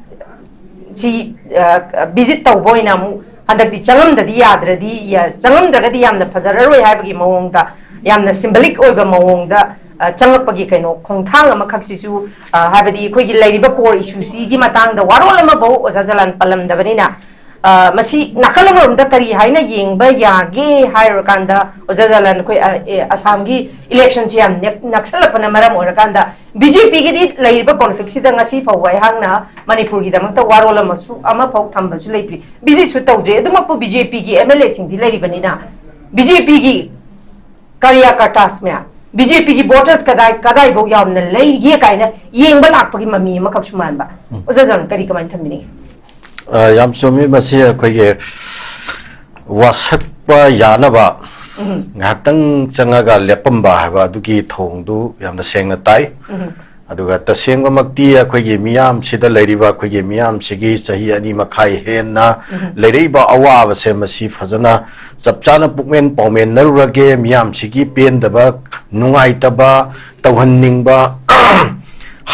ꯁꯤ, ꯑ, visit ꯇꯧꯕ ꯑꯣꯏꯅ ꯑꯃꯨꯛ ꯍꯟꯗꯛꯇꯤ ꯆꯪꯉꯝꯗꯗꯤ ꯌꯥꯗ꯭ꯔꯗꯤ, ꯌ-, ꯆꯪꯉꯝꯗ꯭ꯔꯒꯗꯤ ꯌꯥꯝꯅ ꯐꯖꯔꯔꯣꯏ ꯍꯥꯏꯕꯒꯤ ꯃꯑꯣꯡꯗ, ꯌꯥꯝꯅ symbolic ꯑꯣꯏꯕ ꯃꯑꯣꯡꯗ, ꯑ, ꯆꯪꯉꯛꯄꯒꯤ ꯀꯩꯅꯣ ꯈꯣꯡꯊꯥꯡ ꯑꯃꯈꯛꯁꯤꯁꯨ, ꯑ, ꯍꯥꯏꯕꯗꯤ ꯑꯩꯈꯣꯏꯒꯤ ꯂꯩꯔꯤꯕ core issueꯁꯤꯒꯤ ꯃꯇꯥꯡꯗ ꯋꯥꯔꯣꯜ ꯑꯃꯐꯥꯎ ꯑꯣꯖꯥ ꯖꯂꯥꯟ ꯄꯜꯂꯝꯗꯕꯅꯤꯅ, ꯑ, ꯃꯁꯤ ꯅꯥꯀꯜ ꯑꯃꯔꯣꯝꯗ ꯀꯔꯤ ꯍꯥꯏꯅ ꯌꯦꯡꯕ ꯌꯥꯒꯦ ꯍꯥꯏꯔꯨꯔꯀꯥꯟꯗ, ꯑꯣꯖꯥ ꯖꯂꯥꯟ, ꯑꯩꯈꯣꯏ, ꯑ, ꯑꯦ, ꯑꯁꯥꯝꯒꯤ electionꯁꯤ ꯌꯥꯝ ꯅꯛ-, ꯅꯛꯁꯜꯂꯛꯄꯅ ꯃꯔꯝ ꯑꯣꯏꯔꯀꯥꯟꯗ, BJPꯒꯤꯗꯤ ꯂꯩꯔꯤꯕ conflictꯁꯤꯗ ꯉꯁꯤ ꯐꯥꯎꯕ ꯑꯩꯍꯥꯛꯅ ꯃꯅꯤꯄꯨꯔꯒꯤꯗꯃꯛꯇ ꯋꯥꯔꯣꯜ ꯑꯃꯁꯨ, ꯑꯃꯐꯥꯎ ꯊꯝꯕꯁꯨ ꯂꯩꯇ꯭ꯔꯤ, visitꯁꯨ ꯇꯧꯗ꯭ꯔꯤ꯫ ꯑꯗꯨꯃꯛꯄꯨ BJPꯒꯤ MLAꯁꯤꯡꯗꯤ ꯂꯩꯔꯤꯕꯅꯤꯅ, BJPꯒꯤ ꯀꯥꯔꯌꯥꯀꯔꯇꯥꯁ ꯃꯌꯥꯝ, BJPꯒꯤ voters ꯀꯗꯥꯏ, ꯀꯗꯥꯏꯐꯥꯎ ꯌꯥꯝꯅ ꯂꯩꯒꯦ ꯀꯥꯏꯅ ꯌꯦꯡꯕ ꯂꯥꯛꯄꯒꯤ ꯃꯃꯤ ꯑꯃꯈꯛꯁꯨ ꯃꯥꯟꯕ꯫ ꯎꯝ꯫ ꯑꯣꯖꯥ ꯖꯂꯥꯟ, ꯀꯔꯤ, ꯀꯃꯥꯏꯅ ꯊꯝꯕꯤꯅꯤꯡꯉꯤ? ꯑ, ꯌꯥꯝ ꯆꯨꯝꯃꯤ꯫ ꯃꯁꯤ ꯑꯩꯈꯣꯏꯒꯤ ꯋꯥꯁꯛꯄ ꯌꯥꯅꯕ ꯎꯝ꯫ ꯉꯥꯏꯍꯥꯛꯇꯪ ꯆꯪꯉꯒ ꯂꯦꯞꯄꯝꯕ ꯍꯥꯏꯕ ꯑꯗꯨꯒꯤ ꯊꯧꯑꯣꯡꯗꯨ ꯌꯥꯝꯅ ꯁꯦꯡꯅ ꯇꯥꯏ꯫ ꯎꯝ꯫ ꯑꯗꯨꯒ ꯇꯁꯦꯡꯕꯃꯛꯇꯤ ꯑꯩꯈꯣꯏꯒꯤ ꯃꯤꯌꯥꯝꯁꯤꯗ ꯂꯩꯔꯤꯕ ꯑꯩꯈꯣꯏꯒꯤ ꯃꯤꯌꯥꯝꯁꯤꯒꯤ ꯆꯍꯤ ꯑꯅꯤ ꯃꯈꯥꯏ ꯍꯦꯟꯅ ꯎꯝ꯫ ꯂꯩꯔꯛꯏꯕ ꯑꯋꯥꯕꯁꯦ ꯃꯁꯤ ꯐꯖꯅ ꯆꯞ ꯆꯥꯅ ꯄꯨꯛꯃꯦꯟ ꯄꯥꯎꯃꯦꯟꯅꯔꯨꯔꯒꯦ, ꯃꯤꯌꯥꯝꯁꯤꯒꯤ ꯄꯦꯟꯗꯕ, ꯅꯨꯡꯉꯥꯏꯇꯕ, ꯇꯧꯍꯟꯅꯤꯡꯕ,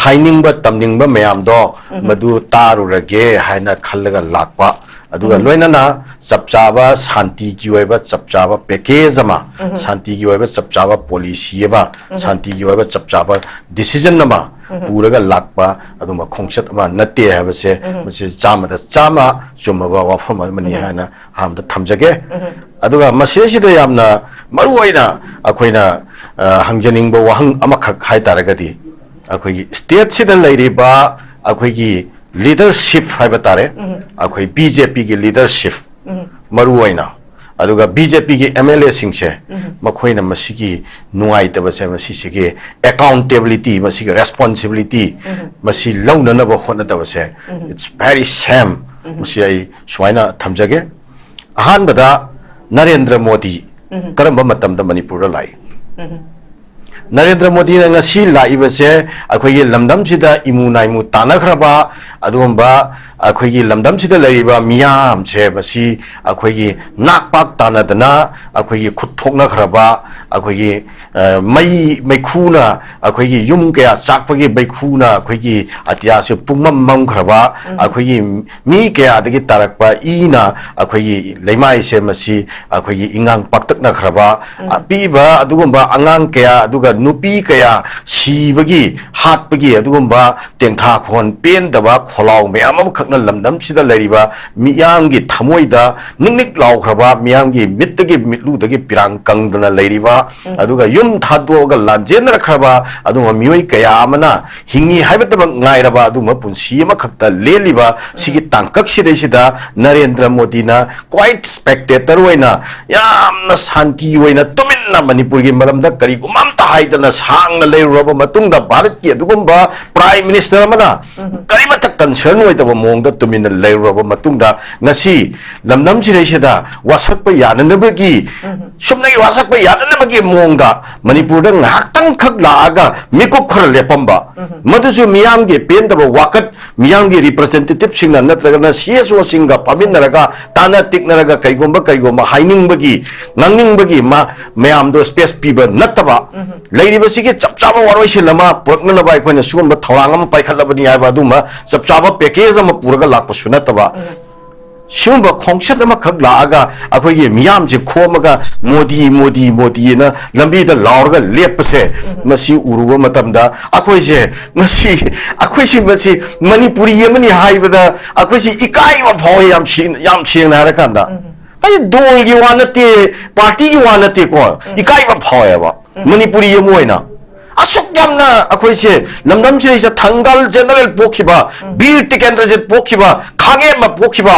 ꯍꯥꯏꯅꯤꯡꯕ, ꯇꯝꯅꯤꯡꯕ ꯃꯌꯥꯝꯗꯣ ꯎꯝ꯫ ꯃꯗꯨ ꯇꯥꯔꯨꯔꯒꯦ ꯍꯥꯏꯅ ꯈꯜꯂꯒ ꯂꯥꯛꯄ ꯑꯗꯨꯒ ꯂꯣꯏꯅꯅ ꯆꯞ ꯆꯥꯕ ꯁꯥꯟꯇꯤꯒꯤ ꯑꯣꯏꯕ ꯆꯞ ꯆꯥꯕ package ꯑꯃ, ꯁꯥꯟꯇꯤꯒꯤ ꯑꯣꯏꯕ ꯆꯞ ꯆꯥꯕ policy ꯑꯃ, ꯁꯥꯟꯇꯤꯒꯤ ꯑꯣꯏꯕ ꯆꯞ ꯆꯥꯕ decision ꯑꯃ ꯄꯨꯔꯒ ꯂꯥꯛꯄ ꯑꯗꯨꯝꯕ ꯈꯣꯡꯆꯠ ꯑꯃ ꯅꯠꯇꯦ ꯍꯥꯏꯕꯁꯦ, ꯃꯁꯤ ꯆꯥꯝꯃꯗ ꯆꯥꯝꯃ ꯆꯨꯝꯃꯕ ꯋꯥꯐꯝ ꯑꯃꯅꯤ ꯍꯥꯏꯅ ꯑꯍꯥꯟꯕꯗ ꯊꯝꯖꯒꯦ꯫ ꯑꯗꯨꯒ ꯃꯁꯤꯗꯩꯁꯤꯗ ꯌꯥꯝꯅ ꯃꯔꯨ ꯑꯣꯏꯅ ꯑꯩꯈꯣꯏꯅ, ꯑ, ꯍꯪꯖꯅꯤꯡꯕ ꯋꯥꯍꯪ ꯑꯃꯈꯛ ꯍꯥꯏ ꯇꯥꯔꯒꯗꯤ, ꯑꯩꯈꯣꯏꯒꯤ stateꯁꯤꯗ ꯂꯩꯔꯤꯕ ꯑꯩꯈꯣꯏꯒꯤ leadership ꯍꯥꯏꯕ ꯇꯥꯔꯦ, ꯑꯩꯈꯣꯏ BJPꯒꯤ leadership ꯃꯔꯨ ꯑꯣꯏꯅ, ꯑꯗꯨꯒ BJPꯒꯤ MLAꯁꯤꯡꯁꯦ, ꯃꯈꯣꯏꯅ ꯃꯁꯤꯒꯤ ꯅꯨꯡꯉꯥꯏꯇꯕꯁꯦ, ꯃꯁꯤꯁꯤꯒꯤ accountability, ꯃꯁꯤꯒꯤ responsibility, ꯃꯁꯤ ꯂꯧꯅꯅꯕ ꯍꯣꯠꯅꯗꯕꯁꯦ, it's very shame꯫ ꯃꯁꯤ ꯑꯩ ꯁꯨꯃꯥꯏꯅ ꯊꯝꯖꯒꯦ꯫ ꯑꯍꯥꯟꯕꯗ, ꯅꯔꯦꯟꯗ꯭ꯔ ꯃꯣꯗꯤ ꯀꯔꯝꯕ ꯃꯇꯝꯗ ꯃꯅꯤꯄꯨꯔꯗ ꯂꯥꯛꯏ? ꯅꯔꯦꯟꯗ꯭ꯔ ꯃꯣꯗꯤꯅ ꯉꯁꯤ ꯂꯥꯛꯏꯕꯁꯦ ꯑꯩꯈꯣꯏꯒꯤ ꯂꯝꯗꯝꯁꯤꯗ ꯏꯃꯨ ꯅꯥꯏꯃꯨ ꯇꯥꯟꯅꯈ꯭ꯔꯕ, ꯑꯗꯨꯒꯨꯝꯕ ꯑꯩꯈꯣꯏꯒꯤ ꯂꯝꯗꯝꯁꯤꯗ ꯂꯩꯔꯤꯕ ꯃꯤꯌꯥꯝꯁꯦ, ꯃꯁꯤ ꯑꯩꯈꯣꯏꯒꯤ ꯅꯥꯛ ꯄꯥꯛ ꯇꯥꯟꯅꯗꯅ ꯑꯩꯈꯣꯏꯒꯤ ꯈꯨꯠ ꯊꯣꯛꯅꯈ꯭ꯔꯕ, ꯑꯩꯈꯣꯏꯒꯤ, ꯑ, ꯃꯩ ꯃꯩꯈꯨꯅ ꯑꯩꯈꯣꯏꯒꯤ ꯌꯨꯝ ꯀꯌꯥ ꯆꯥꯛꯄꯒꯤ ꯃꯩꯈꯨꯅ ꯑꯩꯈꯣꯏꯒꯤ ꯑꯇꯤꯌꯥꯁꯦ ꯄꯨꯡꯃꯝ ꯃꯝꯈ꯭ꯔꯕ, ꯑꯩꯈꯣꯏꯒꯤ ꯃꯤ ꯀꯌꯥꯗꯒꯤ ꯇꯥꯔꯛꯄ ꯏꯅ ꯑꯩꯈꯣꯏꯒꯤ ꯂꯩꯃꯥꯏꯁꯦ ꯃꯁꯤ ꯑꯩꯈꯣꯏꯒꯤ ꯏꯉꯥꯡ ꯄꯥꯛꯇꯛꯅꯈ꯭ꯔꯕ, ꯑꯄꯤꯕ ꯑꯗꯨꯒꯨꯝꯕ ꯑꯉꯥꯡ ꯀꯌꯥ, ꯑꯗꯨꯒ ꯅꯨꯄꯤ ꯀꯌꯥ ꯁꯤꯕꯒꯤ, ꯍꯥꯠꯄꯒꯤ ꯑꯗꯨꯒꯨꯝꯕ ꯇꯦꯡꯊꯥꯈꯣꯟ ꯄꯦꯟꯗꯕ ꯈꯣꯜꯂꯥꯎ ꯃꯌꯥꯝ ꯑꯃꯈꯛꯅ ꯂꯝꯗꯝꯁꯤꯗ ꯂꯩꯔꯤꯕ ꯃꯤꯌꯥꯝꯒꯤ ꯊꯃꯣꯏꯗ ꯅꯤꯛ ꯅꯤꯛ ꯂꯥꯎꯈ꯭ꯔꯕ, ꯃꯤꯌꯥꯝꯒꯤ ꯃꯤꯠꯇꯒꯤ ꯃꯤꯠꯂꯨꯗꯒꯤ ꯄꯤꯔꯥꯡ ꯀꯪꯗꯅ ꯂꯩꯔꯤꯕ, ꯑꯗꯨꯒ ꯌꯨꯝ ꯊꯥꯗꯣꯛꯑꯒ ꯂꯥꯟꯖꯦꯟꯅꯔꯛꯈ꯭ꯔꯕ ꯑꯗꯨꯒꯨꯝꯕ ꯃꯤꯑꯣꯏ ꯀꯌꯥ ꯑꯃꯅ ꯍꯤꯡꯉꯤ ꯍꯥꯏꯕꯇꯃꯛ ꯉꯥꯏꯔꯕ ꯑꯗꯨꯒꯨꯝꯕ ꯄꯨꯟꯁꯤ ꯑꯃꯈꯛꯇ ꯂꯦꯜꯂꯤꯕ ꯁꯤꯒꯤ ꯇꯥꯡꯀꯛꯁꯤꯗꯩꯁꯤꯗ ꯅꯔꯦꯟꯗ꯭ꯔ ꯃꯣꯗꯤꯅ quite spectator ꯑꯣꯏꯅ, ꯌꯥꯝꯅ ꯁꯥꯟꯇꯤ ꯑꯣꯏꯅ ꯇꯨꯃꯤꯟꯅ ꯃꯅꯤꯄꯨꯔꯒꯤ ꯃꯔꯝꯗ ꯀꯔꯤꯒꯨꯝꯕ ꯑꯝꯇ ꯍꯥꯏꯗꯅ ꯁꯥꯡꯅ ꯂꯩꯔꯨꯔꯕ ꯃꯇꯨꯡꯗ, ꯚꯥꯔꯠꯀꯤ ꯑꯗꯨꯒꯨꯝꯕ Prime Minister ꯑꯃꯅ ꯀꯔꯤꯃꯠꯇ concern ꯑꯣꯏꯗꯕ ꯃꯑꯣꯡꯗ ꯇꯨꯃꯤꯟꯅ ꯂꯩꯔꯨꯔꯕ ꯃꯇꯨꯡꯗ, ꯉꯁꯤ ꯂꯝꯗꯝꯁꯤꯗꯩꯁꯤꯗ ꯋꯥꯁꯛꯄ ꯌꯥꯅꯅꯕꯒꯤ, ꯁꯨꯞꯅꯒꯤ ꯋꯥꯁꯛꯄ ꯌꯥꯅꯅꯕꯒꯤ ꯃꯑꯣꯡꯗ ꯃꯅꯤꯄꯨꯔꯗ ꯉꯥꯏꯍꯥꯛꯇꯪꯈꯛ ꯂꯥꯛꯑꯒ ꯃꯤꯀꯨꯞ ꯈꯔ ꯂꯦꯞꯄꯝꯕ, ꯃꯗꯨꯁꯨ ꯃꯤꯌꯥꯝꯒꯤ ꯄꯦꯟꯗꯕ ꯋꯥꯀꯠ, ꯃꯤꯌꯥꯝꯒꯤ representativeꯁꯤꯡꯅ ꯅꯠꯇ꯭ꯔꯒꯅ CSOꯁꯤꯡꯒ ꯐꯝꯃꯤꯟꯅꯔꯒ, ꯇꯥꯟꯅ ꯇꯤꯛꯅꯔꯒ, ꯀꯩꯒꯨꯝꯕ ꯀꯩꯒꯨꯝꯕ ꯍꯥꯏꯅꯤꯡꯕꯒꯤ, ꯉꯥꯡꯅꯤꯡꯕꯒꯤ ꯃꯥ-, ꯃꯌꯥꯝꯗꯣ space ꯄꯤꯕ ꯅꯠꯇꯕ, ꯂꯩꯔꯤꯕꯁꯤꯒꯤ ꯆꯞ ꯆꯥꯕ ꯋꯥꯔꯣꯏꯁꯤꯟ ꯑꯃ ꯄꯨꯔꯛꯅꯅꯕ ꯑꯩꯈꯣꯏꯅ ꯁꯤꯒꯨꯝꯕ ꯊꯧꯔꯥꯡ ꯑꯃ ꯄꯥꯏꯈꯠꯂꯕꯅꯤ ꯍꯥꯏꯕ ꯑꯗꯨꯒꯨꯝꯕ ꯆꯞ ꯆꯥꯕ package ꯑꯃ ꯄꯨꯔꯒ ꯂꯥꯛꯄꯁꯨ ꯅꯠꯇꯕ, ꯁꯤꯒꯨꯝꯕ ꯈꯣꯡꯆꯠ ꯑꯃꯈꯛ ꯂꯥꯛꯑꯒ ꯑꯩꯈꯣꯏꯒꯤ ꯃꯤꯌꯥꯝꯁꯦ ꯈꯣꯝꯃꯒ "ꯃꯣꯗꯤ, ꯃꯣꯗꯤ, ꯃꯣꯗꯤꯅ" ꯂꯝꯕꯤꯗ ꯂꯥꯎꯔꯒ ꯂꯦꯞꯄꯁꯦ, ꯃꯁꯤ ꯎꯔꯨꯕ ꯃꯇꯝꯗ ꯑꯩꯈꯣꯏꯁꯦ ꯃꯁꯤ, ꯑꯩꯈꯣꯏꯁꯤ ꯃꯁꯤ ꯃꯅꯤꯄꯨꯔꯤ ꯑꯃꯅꯤ ꯍꯥꯏꯕꯗ ꯑꯩꯈꯣꯏꯁꯤ ꯏꯀꯥꯏꯕ ꯐꯥꯎꯋꯦ, ꯌꯥꯝ ꯁꯦꯡ-, ꯌꯥꯝ ꯁꯦꯡꯅ ꯍꯥꯏꯔꯀꯥꯟꯗ꯫ ꯑꯩ ꯗꯣꯜꯒꯤ ꯋꯥ ꯅꯠꯇꯦ, ꯄꯥꯔꯇꯤꯒꯤ ꯋꯥ ꯅꯠꯇꯦꯀꯣ, ꯏꯀꯥꯏꯕ ꯐꯥꯎꯋꯦꯕ꯫ ꯃꯅꯤꯄꯨꯔꯤ ꯑꯃ ꯑꯣꯏꯅ ꯑꯁꯨꯛ ꯌꯥꯝꯅ ꯑꯩꯈꯣꯏꯁꯦ ꯂꯝꯗꯝꯁꯤꯗꯩꯁꯤꯗ ꯊꯪꯒꯥꯜ ꯖꯦꯅꯔꯦꯜ ꯄꯣꯛꯈꯤꯕ, ꯕꯤꯔ ꯇꯤꯀꯦꯟꯗ꯭ꯔꯖꯤꯠ ꯄꯣꯛꯈꯤꯕ, ꯈꯥꯡꯉꯦꯝꯕ ꯄꯣꯛꯈꯤꯕ,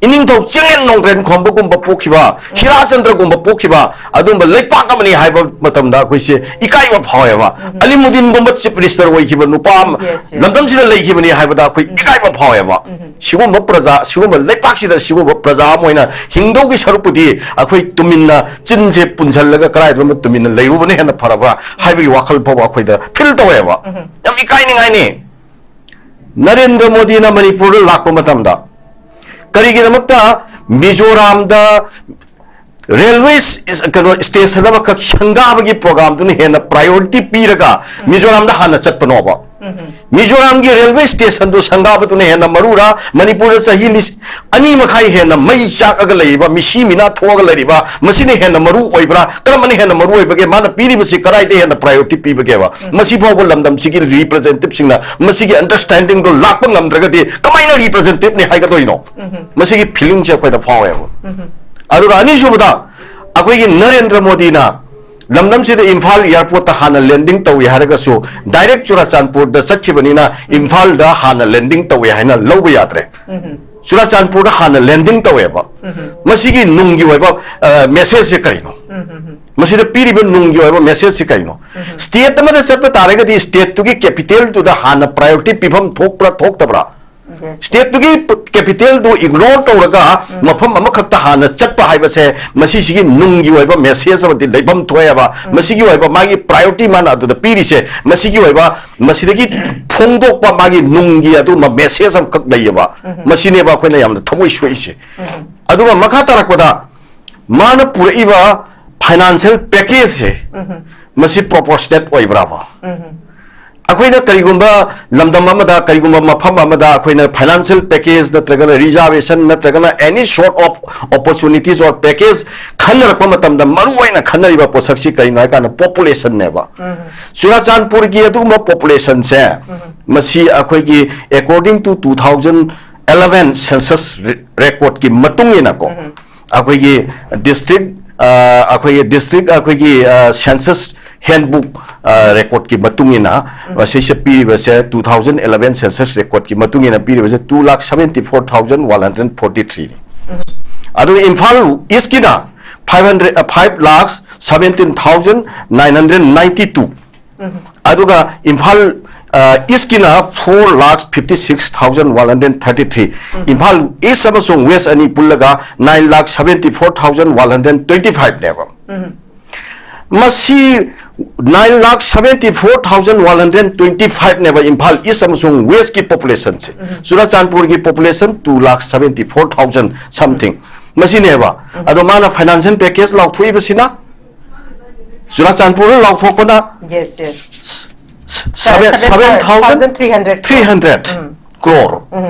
ꯏꯅꯤꯡꯊꯧ ꯆꯤꯡꯂꯦꯟ ꯅꯣꯡꯊꯦꯝ ꯈꯣꯝꯕꯒꯨꯝꯕ ꯄꯣꯛꯈꯤꯕ, ꯍꯤꯔꯥꯆꯟꯗ꯭ꯔꯒꯨꯝꯕ ꯄꯣꯛꯈꯤꯕ, ꯑꯗꯨꯝꯕ ꯂꯩꯄꯥꯛ ꯑꯃꯅꯤ ꯍꯥꯏꯕ ꯃꯇꯝꯗ ꯑꯩꯈꯣꯏꯁꯦ ꯏꯀꯥꯏꯕ ꯐꯥꯎꯋꯦꯕ꯫ ꯑꯂꯤꯃꯨꯗꯤꯟꯒꯨꯝꯕ ꯆꯤꯐ ꯃꯤꯅꯤꯁꯇꯔ ꯑꯣꯏꯈꯤꯕ ꯅꯨꯄꯥ ꯑꯃ Yes, yes. ꯂꯝꯗꯝꯁꯤꯗ ꯂꯩꯈꯤꯕꯅꯤ ꯍꯥꯏꯕꯗ ꯑꯩꯈꯣꯏ ꯏꯀꯥꯏꯕ ꯐꯥꯎꯋꯦꯕ꯫ ꯁꯤꯒꯨꯝꯕ ꯄ꯭ꯔꯖꯥ, ꯁꯤꯒꯨꯝꯕ ꯂꯩꯄꯥꯛꯁꯤꯗ ꯁꯤꯒꯨꯝꯕ ꯄ꯭ꯔꯖꯥ ꯑꯃ ꯑꯣꯏꯅ ꯍꯤꯡꯗꯧꯒꯤ ꯁꯔꯨꯛꯄꯨꯗꯤ ꯑꯩꯈꯣꯏ ꯇꯨꯃꯤꯟꯅ ꯆꯤꯟꯁꯦ ꯄꯨꯟꯁꯤꯜꯂꯒ ꯀꯗꯥꯏꯗꯅꯣ ꯇꯨꯃꯤꯟꯅ ꯂꯩꯔꯨꯕꯅ ꯍꯦꯟꯅ ꯐꯔꯕ꯭ꯔꯥ ꯍꯥꯏꯕꯒꯤ ꯋꯥꯈꯜ ꯐꯥꯎꯕ ꯑꯩꯈꯣꯏꯗ ꯐꯤꯜ ꯇꯧꯋꯦꯕ꯫ ꯌꯥꯝ ꯏꯀꯥꯏꯅꯤꯡꯉꯥꯏꯅꯤ꯫ ꯅꯔꯦꯟꯗ꯭ꯔ ꯃꯣꯗꯤꯅ ꯃꯅꯤꯄꯨꯔꯗ ꯂꯥꯛꯄ ꯃꯇꯝꯗ ꯀꯔꯤꯒꯤꯗꯃꯛꯇ ꯃꯤꯖꯣꯔꯥꯝꯗ ꯔꯦꯜꯋꯦ ꯀꯩꯅꯣ ꯁ꯭ꯇꯦꯁꯟ ꯑꯃꯈꯛ ꯁꯪꯒꯥꯕꯒꯤ ꯄ꯭ꯔꯣꯒ꯭ꯔꯥꯝꯗꯨꯅ ꯍꯦꯟꯅ ꯄ꯭ꯔꯥꯏꯌꯣꯔꯤꯇꯤ ꯄꯤꯔꯒ ꯃꯤꯖꯣꯔꯥꯝꯗ ꯍꯥꯟꯅ ꯆꯠꯄꯅꯣꯕ? ꯃꯤꯖꯣꯔꯥꯝꯒꯤ ꯔꯦꯜꯋꯦ ꯁ꯭ꯇꯦꯁꯟꯗꯨ ꯁꯪꯒꯥꯕꯗꯨꯅ ꯍꯦꯟꯅ ꯃꯔꯨꯔꯥ? ꯃꯅꯤꯄꯨꯔꯗ ꯆꯍꯤ ꯂꯤꯁ-, ꯑꯅꯤ ꯃꯈꯥꯏ ꯍꯦꯟꯅ ꯃꯩ ꯆꯥꯛꯑꯒ ꯂꯩꯔꯤꯕ, ꯃꯤꯁꯤ ꯃꯤꯅꯥ ꯊꯣꯛꯑꯒ ꯂꯩꯔꯤꯕ, ꯃꯁꯤꯅ ꯍꯦꯟꯅ ꯃꯔꯨ ꯑꯣꯏꯕ꯭ꯔꯥ? ꯀꯔꯝꯕꯅ ꯍꯦꯟꯅ ꯃꯔꯨ ꯑꯣꯏꯕꯒꯦ? ꯃꯥꯅ ꯄꯤꯔꯤꯕꯁꯤ ꯀꯗꯥꯏꯗ ꯍꯦꯟꯅ ꯄ꯭ꯔꯥꯏꯌꯣꯔꯤꯇꯤ ꯄꯤꯕꯒꯦꯕ? ꯃꯁꯤ ꯐꯥꯎꯕ ꯂꯝꯗꯝꯁꯤꯒꯤ ꯔꯤꯄ꯭ꯔꯖꯦꯟꯇꯦꯇꯤꯚꯁꯤꯡꯅ ꯃꯁꯤꯒꯤ ꯑꯟꯗꯔꯁ꯭ꯇꯦꯟꯗꯤꯡꯗꯣ ꯂꯥꯛꯄ ꯉꯝꯗ꯭ꯔꯒꯗꯤ ꯀꯃꯥꯏꯅ ꯔꯤꯄ꯭ꯔꯖꯦꯟꯇꯦꯇꯤꯚꯅꯤ ꯍꯥꯏꯒꯗꯣꯏꯅꯣ? ꯃꯁꯤꯒꯤ ꯐꯤꯂꯤꯡꯁꯦ ꯑꯩꯈꯣꯏꯗ ꯐꯥꯎꯋꯦꯕ꯫ ꯑꯗꯨꯒ ꯑꯅꯤꯁꯨꯕꯗ, ꯑꯩꯈꯣꯏꯒꯤ ꯅꯔꯦꯟꯗ꯭ꯔ ꯃꯣꯗꯤꯅ ꯂꯝꯗꯝꯁꯤꯗ ꯏꯝꯐꯥꯜ ꯑꯦꯌꯥꯔꯄꯣꯔꯠꯇ ꯍꯥꯟꯅ ꯂꯦꯟꯗꯤꯡ ꯇꯧꯏ ꯍꯥꯏꯔꯒꯁꯨ, ꯗꯥꯏꯔꯦꯛ ꯆꯨꯔꯥꯆꯥꯟꯄꯨꯔꯗ ꯆꯠꯈꯤꯕꯅꯤꯅ ꯏꯝꯐꯥꯜꯗ ꯍꯥꯟꯅ ꯂꯦꯟꯗꯤꯡ ꯇꯧꯏ ꯍꯥꯏꯅ ꯂꯧꯕ ꯌꯥꯗ꯭ꯔꯦ꯫ ꯆꯨꯔꯥꯆꯥꯟꯄꯨꯔꯗ ꯍꯥꯟꯅ ꯂꯦꯟꯗꯤꯡ ꯇꯧꯋꯦꯕ꯫ ꯃꯁꯤꯒꯤ ꯅꯨꯡꯒꯤ ꯑꯣꯏꯕ, ꯑ, ꯃꯦꯁꯦꯖꯁꯦ ꯀꯔꯤꯅꯣ? ꯃꯁꯤꯗ ꯄꯤꯔꯤꯕ ꯅꯨꯡꯒꯤ ꯑꯣꯏꯕ ꯃꯦꯁꯦꯖꯁꯦ ꯀꯔꯤꯅꯣ? ꯁ꯭ꯇꯦꯠ ꯑꯃꯗ ꯆꯠꯄ ꯇꯥꯔꯒꯗꯤ ꯁ꯭ꯇꯦꯠꯇꯨꯒꯤ ꯀꯦꯄꯤꯇꯦꯜꯗꯨꯗ ꯍꯥꯟꯅ ꯄ꯭ꯔꯥꯏꯌꯣꯔꯤꯇꯤ ꯄꯤꯐꯝ ꯊꯣꯛꯄ꯭ꯔꯥ ꯊꯣꯛꯇꯕ꯭ꯔꯥ? Yes. ꯁ꯭ꯇꯦꯠꯇꯨꯒꯤ ꯀꯦꯄꯤꯇꯦꯜꯗꯨ ꯏꯒꯅꯣꯔ ꯇꯧꯔꯒ ꯃꯐꯝ ꯑꯃꯈꯛꯇ ꯍꯥꯟꯅ ꯆꯠꯄ ꯍꯥꯏꯕꯁꯦ ꯃꯁꯤꯁꯤꯒꯤ ꯅꯨꯡꯒꯤ ꯑꯣꯏꯕ ꯃꯦꯁꯦꯖ ꯑꯃꯗꯤ ꯂꯩꯐꯝ ꯊꯣꯛꯑꯦꯕ꯫ ꯃꯁꯤꯒꯤ ꯑꯣꯏꯕ ꯃꯥꯒꯤ ꯄ꯭ꯔꯥꯏꯌꯣꯔꯤꯇꯤ ꯃꯥꯅ ꯑꯗꯨꯗ ꯄꯤꯔꯤꯁꯦ, ꯃꯁꯤꯒꯤ ꯑꯣꯏꯕ, ꯃꯁꯤꯗꯒꯤ ꯐꯣꯡꯗꯣꯛꯄ ꯃꯥꯒꯤ ꯅꯨꯡꯒꯤ ꯑꯗꯨꯒꯨꯝꯕ ꯃꯦꯁꯦꯖ ꯑꯃꯈꯛ ꯂꯩꯌꯦꯕ꯫ ꯃꯁꯤꯅꯦꯕ ꯑꯩꯈꯣꯏꯅ ꯌꯥꯝꯅ ꯊꯃꯣꯏ ꯁꯣꯛꯏꯁꯦ꯫ ꯑꯗꯨꯒ ꯃꯈꯥ ꯇꯥꯔꯛꯄꯗ ꯃꯥꯅ ꯄꯨꯔꯛꯏꯕ ꯐꯥꯏꯅꯥꯟꯁꯤꯌꯦꯜ ꯄꯦꯀꯦꯖꯁꯦ, ꯃꯁꯤ ꯄ꯭ꯔꯣꯄꯣꯔꯁꯅꯦꯠ ꯑꯣꯏꯕ꯭ꯔꯥꯕ? ꯑꯩꯈꯣꯏꯅ ꯀꯔꯤꯒꯨꯝꯕ ꯂꯝꯗꯝ ꯑꯃꯗ, ꯀꯔꯤꯒꯨꯝꯕ ꯃꯐꯝ ꯑꯃꯗ ꯑꯩꯈꯣꯏꯅ financial package ꯅꯠꯇ꯭ꯔꯒꯅ reservation ꯅꯠꯇ꯭ꯔꯒꯅ any sort of opportunities or package ꯈꯟꯅꯔꯛꯄ ꯃꯇꯝꯗ ꯃꯔꯨ ꯑꯣꯏꯅ ꯈꯟꯅꯔꯤꯕ ꯄꯣꯠꯁꯛꯁꯤ ꯀꯔꯤꯅꯣ ꯍꯥꯏ ꯀꯥꯟꯗ populationꯅꯦꯕ꯫ ꯆꯨꯔꯥꯆꯥꯟꯄꯨꯔꯒꯤ ꯑꯗꯨꯒꯨꯝꯕ populationꯁꯦ ꯃꯁꯤ ꯑꯩꯈꯣꯏꯒꯤ according to two thousand eleven census re- recordꯀꯤ ꯃꯇꯨꯡ ꯏꯟꯅꯀꯣ, ꯑꯩꯈꯣꯏꯒꯤ district ꯑ, ꯑꯩꯈꯣꯏꯒꯤ district ꯑꯩꯈꯣꯏꯒꯤ census handbook recordꯀꯤ ꯃꯇꯨꯡ ꯏꯟꯅ ꯃꯁꯤꯁꯦ ꯄꯤꯔꯤꯕꯁꯦ, two thousand eleven census recordꯀꯤ ꯃꯇꯨꯡ ꯏꯟꯅ ꯄꯤꯔꯤꯕꯁꯦ two lakh seventy four thousand one hundred forty threeꯅꯤ꯫ ꯑꯗꯨꯒ Imphal Eastꯀꯤꯅ five hundred five lakh seventeen thousand nine hundred ninety two꯫ ꯑꯗꯨꯒ Imphal Eastꯀꯤꯅ four lakh fifty six thousand one hundred thirty three꯫ Imphal East ꯑꯃꯁꯨꯡ West ꯑꯅꯤ ꯄꯨꯜꯂꯒ nine lakh seventy four thousand one hundred twenty fiveꯅꯦꯕ꯫ ꯃꯁꯤ nine lakh seventy four thousand one hundred twenty fiveꯅꯦꯕ Imphal East ꯑꯃꯁꯨꯡ Westꯀꯤ populationꯁꯦ꯫ ꯆꯨꯔꯥꯆꯥꯟꯄꯨꯔꯒꯤ population two lakh seventy four thousand something ꯃꯁꯤꯅꯦꯕ꯫ ꯑꯗꯣ ꯃꯥꯅ financial package ꯂꯥꯎꯊꯣꯛꯏꯕꯁꯤꯅ, ꯆꯨꯔꯥꯆꯥꯟꯄꯨꯔꯗ ꯂꯥꯎꯊꯣꯛꯄꯅ Yes, yes. seven seven thousand three hundred crore꯫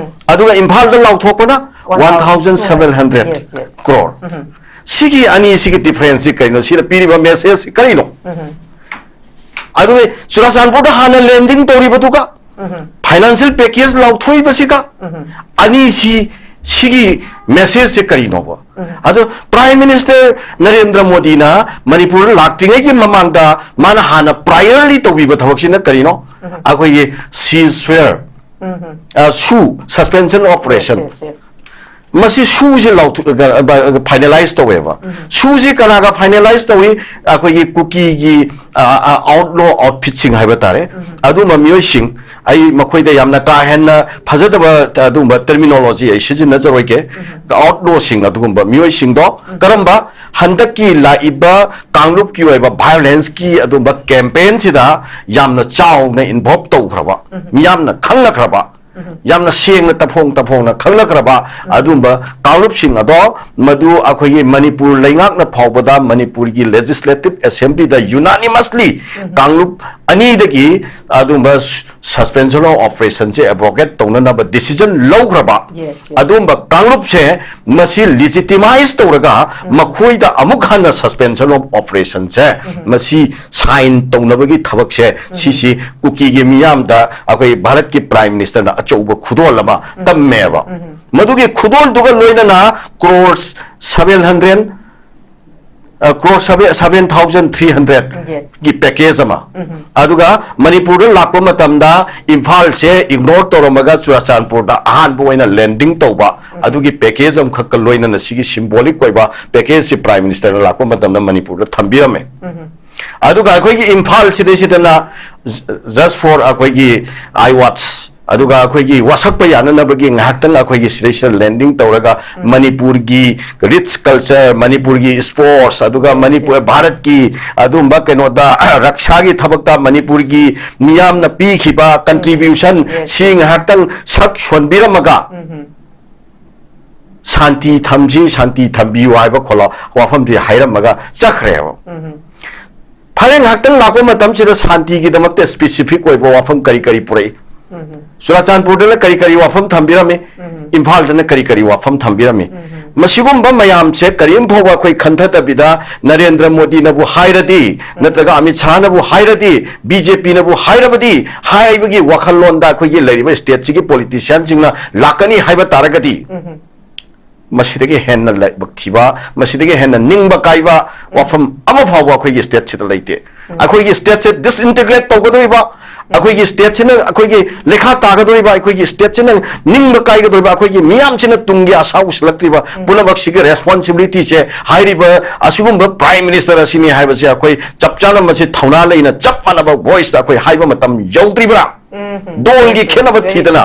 ꯑꯗꯨꯒ ꯏꯝꯐꯥꯜꯗ ꯂꯥꯎꯊꯣꯛꯄꯅ one thousand seven hundred crore꯫ ꯁꯤꯒꯤ ꯑꯅꯤꯁꯤꯒꯤ differenceꯁꯤ ꯀꯩꯅꯣ? ꯁꯤꯅ ꯄꯤꯔꯤꯕ messageꯁꯤ ꯀꯔꯤꯅꯣ? ꯑꯗꯨꯒ ꯆꯨꯔꯥꯆꯥꯟꯄꯨꯔꯗ ꯍꯥꯟꯅ lending ꯇꯧꯔꯤꯕꯗꯨꯒ financial package ꯂꯥꯎꯊꯣꯛꯏꯕꯁꯤꯒ ꯑꯅꯤꯁꯤ, ꯁꯤꯒꯤ messageꯁꯦ ꯀꯔꯤꯅꯣꯕ? ꯑꯗꯣ Prime Minister ꯅꯔꯦꯟꯗ꯭ꯔ ꯃꯣꯗꯤꯅ ꯃꯅꯤꯄꯨꯔꯗ ꯂꯥꯛꯇ꯭ꯔꯤꯉꯩꯒꯤ ꯃꯃꯥꯡꯗ ꯃꯥꯅ ꯍꯥꯟꯅ priority ꯇꯧꯕꯤꯕ ꯊꯕꯛꯁꯤꯅ ꯀꯔꯤꯅꯣ? ꯑꯩꯈꯣꯏꯒꯤ ceasefire, ꯑ, ꯁꯨ, suspension of ration꯫ Yes, yes. ꯃꯁꯤ ꯁꯨꯁꯤ ꯂꯥꯎꯊꯣꯛ-, ꯑ, ꯑ, finalize ꯇꯧꯋꯦꯕ꯫ ꯁꯨꯁꯤ ꯀꯅꯥꯒ finalize ꯇꯧꯏ? ꯑꯩꯈꯣꯏꯒꯤ ꯀꯨꯀꯤꯒꯤ, ꯑ, ꯑ, outlaw outfitꯁꯤꯡ ꯍꯥꯏꯕ ꯇꯥꯔꯦ, ꯑꯗꯨꯝꯕ ꯃꯤꯑꯣꯏꯁꯤꯡ, ꯑꯩ ꯃꯈꯣꯏꯗ ꯌꯥꯝꯅ ꯀꯥ ꯍꯦꯟꯅ ꯐꯖꯗꯕ ꯑꯗꯨꯒꯨꯝꯕ terminology ꯑꯩ ꯁꯤꯖꯤꯟꯅꯖꯔꯣꯏꯒꯦ꯫ Outlawꯁꯤꯡ, ꯑꯗꯨꯒꯨꯝꯕ ꯃꯤꯑꯣꯏꯁꯤꯡꯗꯣ ꯀꯔꯝꯕ? ꯍꯟꯗꯛꯀꯤ ꯂꯥꯛꯏꯕ ꯀꯥꯡꯂꯨꯞꯀꯤ ꯑꯣꯏꯕ violenceꯀꯤ ꯑꯗꯨꯝꯕ campaignꯁꯤꯗ ꯌꯥꯝꯅ ꯆꯥꯎꯅ involve ꯇꯧꯈ꯭ꯔꯕ, ꯃꯤꯌꯥꯝꯅ ꯈꯪꯅꯈ꯭ꯔꯕ, ꯌꯥꯝꯅ ꯁꯦꯡꯅ ꯇꯐꯣꯡ ꯇꯐꯣꯡꯅ ꯈꯪꯅꯈ꯭ꯔꯕ ꯑꯗꯨꯝꯕ ꯀꯥꯡꯂꯨꯞꯁꯤꯡ ꯑꯗꯣ, ꯃꯗꯨ ꯑꯩꯈꯣꯏꯒꯤ ꯃꯅꯤꯄꯨꯔ ꯂꯩꯉꯥꯛꯅ ꯐꯥꯎꯕꯗ ꯃꯅꯤꯄꯨꯔꯒꯤ Legislative Assemblyꯗ unanimously ꯀꯥꯡꯂꯨꯞ ꯑꯅꯤꯗꯒꯤ ꯑꯗꯨꯝꯕ suspension of operationꯁꯦ abrogate ꯇꯧꯅꯅꯕ decision ꯂꯧꯈ꯭ꯔꯕ, Yes, yes. ꯑꯗꯨꯝꯕ ꯀꯥꯡꯂꯨꯞꯁꯦ ꯃꯁꯤ legitimize ꯇꯧꯔꯒ ꯃꯈꯣꯏꯗ ꯑꯃꯨꯛ ꯍꯟꯅ suspension of operationꯁꯦ ꯃꯁꯤ sign ꯇꯧꯅꯕꯒꯤ ꯊꯕꯛꯁꯦ, ꯁꯤꯁꯤ ꯀꯨꯀꯤꯒꯤ ꯃꯤꯌꯥꯝꯗ ꯑꯩꯈꯣꯏ ꯚꯥꯔꯠꯀꯤ Prime Ministerꯅ ꯑꯆꯧꯕ ꯈꯨꯗꯣꯜ ꯑꯃ ꯇꯝꯃꯦꯕ꯫ ꯃꯗꯨꯒꯤ ꯈꯨꯗꯣꯜꯗꯨꯒ ꯂꯣꯏꯅꯅ crore seven hundred, crore seven thousand three hundred Yes. ꯒꯤ package ꯑꯃ, ꯑꯗꯨꯒ ꯃꯅꯤꯄꯨꯔꯗ ꯂꯥꯛꯄ ꯃꯇꯝꯗ ꯏꯝꯐꯥꯜꯁꯦ ignore ꯇꯧꯔꯝꯃꯒ ꯆꯨꯔꯥꯆꯥꯟꯄꯨꯔꯗ ꯑꯍꯥꯟꯕ ꯑꯣꯏꯅ landing ꯇꯧꯕ, ꯑꯗꯨꯒꯤ package ꯑꯃꯈꯛꯀ ꯂꯣꯏꯅꯅ ꯁꯤꯒꯤ symbolic ꯑꯣꯏꯕ packageꯁꯤ Prime Ministerꯅ ꯂꯥꯛꯄ ꯃꯇꯝꯗ ꯃꯅꯤꯄꯨꯔꯗ ꯊꯝꯕꯤꯔꯝꯃꯦ꯫ ꯑꯗꯨꯒ ꯑꯩꯈꯣꯏꯒꯤ ꯏꯝꯐꯥꯜ ꯁꯤꯗꯩꯁꯤꯗꯅ just for ꯑꯩꯈꯣꯏꯒꯤ I watch, ꯑꯗꯨꯒ ꯑꯩꯈꯣꯏꯒꯤ ꯋꯥꯁꯛꯄ ꯌꯥꯅꯅꯕꯒꯤ ꯉꯥꯏꯍꯥꯛꯇꯪ ꯑꯩꯈꯣꯏꯒꯤ ꯁꯤꯗꯩꯁꯤꯗ landing ꯇꯧꯔꯒ ꯃꯅꯤꯄꯨꯔꯒꯤ rich culture, ꯃꯅꯤꯄꯨꯔꯒꯤ sports, ꯑꯗꯨꯒ ꯃꯅꯤꯄꯨꯔ ꯚꯥꯔꯠꯀꯤ ꯑꯗꯨꯝꯕ ꯀꯩꯅꯣꯗ ꯔꯛꯁꯥꯒꯤ ꯊꯕꯛꯇ ꯃꯅꯤꯄꯨꯔꯒꯤ ꯃꯤꯌꯥꯝꯅ ꯄꯤꯈꯤꯕ contribution, Yes. ꯁꯤ ꯉꯥꯏꯍꯥꯛꯇꯪ ꯁꯛ ꯁꯣꯟꯕꯤꯔꯝꯃꯒ ꯁꯥꯟꯇꯤ ꯊꯝꯁꯤ, ꯁꯥꯟꯇꯤ ꯊꯝꯕꯤꯌꯨ ꯍꯥꯏꯕ ꯈꯣꯜꯂꯥꯎ ꯋꯥꯐꯝꯁꯤ ꯍꯥꯏꯔꯝꯃꯒ ꯆꯠꯈ꯭ꯔꯦꯕ꯫ ꯐꯔꯦ, ꯉꯥꯏꯍꯥꯛꯇꯪ ꯂꯥꯛꯄ ꯃꯇꯝꯁꯤꯗ ꯁꯥꯟꯇꯤꯒꯤꯗꯃꯛꯇ specific ꯑꯣꯏꯕ ꯋꯥꯐꯝ ꯀꯔꯤ ꯀꯔꯤ ꯄꯨꯔꯛꯏ? ꯆꯨꯔꯥꯆꯥꯟꯄꯨꯔꯗꯅ ꯀꯔꯤ ꯀꯔꯤ ꯋꯥꯐꯝ ꯊꯝꯕꯤꯔꯝꯃꯤ? ꯏꯝꯐꯥꯜꯗꯅ ꯀꯔꯤ ꯀꯔꯤ ꯋꯥꯐꯝ ꯊꯝꯕꯤꯔꯝꯃꯤ? ꯃꯁꯤꯒꯨꯝꯕ ꯃꯌꯥꯝꯁꯦ ꯀꯔꯤꯝ ꯐꯥꯎꯕ ꯑꯩꯈꯣꯏ ꯈꯟꯊꯗꯕꯤꯗ ꯅꯔꯦꯟꯗ꯭ꯔ ꯃꯣꯗꯤꯅꯕꯨ ꯍꯥꯏꯔꯗꯤ, ꯅꯠꯇ꯭ꯔꯒ ꯑꯃꯤꯠ ꯁꯥꯍꯅꯕꯨ ꯍꯥꯏꯔꯗꯤ, BJPꯅꯕꯨ ꯍꯥꯏꯔꯕꯗꯤ ꯍꯥꯏꯕꯒꯤ ꯋꯥꯈꯜꯂꯣꯟꯗ ꯑꯩꯈꯣꯏꯒꯤ ꯂꯩꯔꯤꯕ stateꯁꯤꯒꯤ politicianꯁꯤꯡꯅ ꯂꯥꯛꯀꯅꯤ ꯍꯥꯏꯕ ꯇꯥꯔꯒꯗꯤ, ꯃꯁꯤꯗꯒꯤ ꯍꯦꯟꯅ ꯂꯥꯏꯕꯛ ꯊꯤꯕ, ꯃꯁꯤꯗꯒꯤ ꯍꯦꯟꯅ ꯅꯤꯡꯕ ꯀꯥꯏꯕ ꯋꯥꯐꯝ ꯑꯃ ꯐꯥꯎꯕ ꯑꯩꯈꯣꯏꯒꯤ stateꯁꯤꯗ ꯂꯩꯇꯦ꯫ ꯑꯩꯈꯣꯏꯒꯤ stateꯁꯦ disintegrate ꯇꯧꯒꯗꯧꯔꯤꯕ, ꯑꯩꯈꯣꯏꯒꯤ stateꯁꯤꯅ ꯑꯩꯈꯣꯏꯒꯤ ꯂꯩꯈꯥ ꯇꯥꯒꯗꯧꯔꯤꯕ, ꯑꯩꯈꯣꯏꯒꯤ stateꯁꯤꯅ ꯅꯤꯡꯕ ꯀꯥꯏꯒꯗꯧꯔꯤꯕ, ꯑꯩꯈꯣꯏꯒꯤ ꯃꯤꯌꯥꯝꯁꯤꯅ ꯇꯨꯡꯒꯤ ꯑꯁꯥ ꯎꯁꯤꯜꯂꯛꯇ꯭ꯔꯤꯕ ꯄꯨꯝꯅꯃꯛꯁꯤꯒꯤ responsibilityꯁꯦ ꯍꯥꯏꯔꯤꯕ ꯑꯁꯤꯒꯨꯝꯕ Prime Minister ꯑꯁꯤꯅꯤ ꯍꯥꯏꯕꯁꯦ ꯑꯩꯈꯣꯏ ꯆꯞ ꯆꯥꯅ ꯃꯁꯤ ꯊꯧꯅꯥ ꯂꯩꯅ ꯆꯞ ꯃꯥꯟꯅꯕ voiceꯇ ꯑꯩꯈꯣꯏ ꯍꯥꯏꯕ ꯃꯇꯝ ꯌꯧꯗ꯭ꯔꯤꯕ꯭ꯔꯥ? ꯗꯣꯜꯒꯤ ꯈꯦꯠꯅꯕ ꯊꯤꯗꯅ,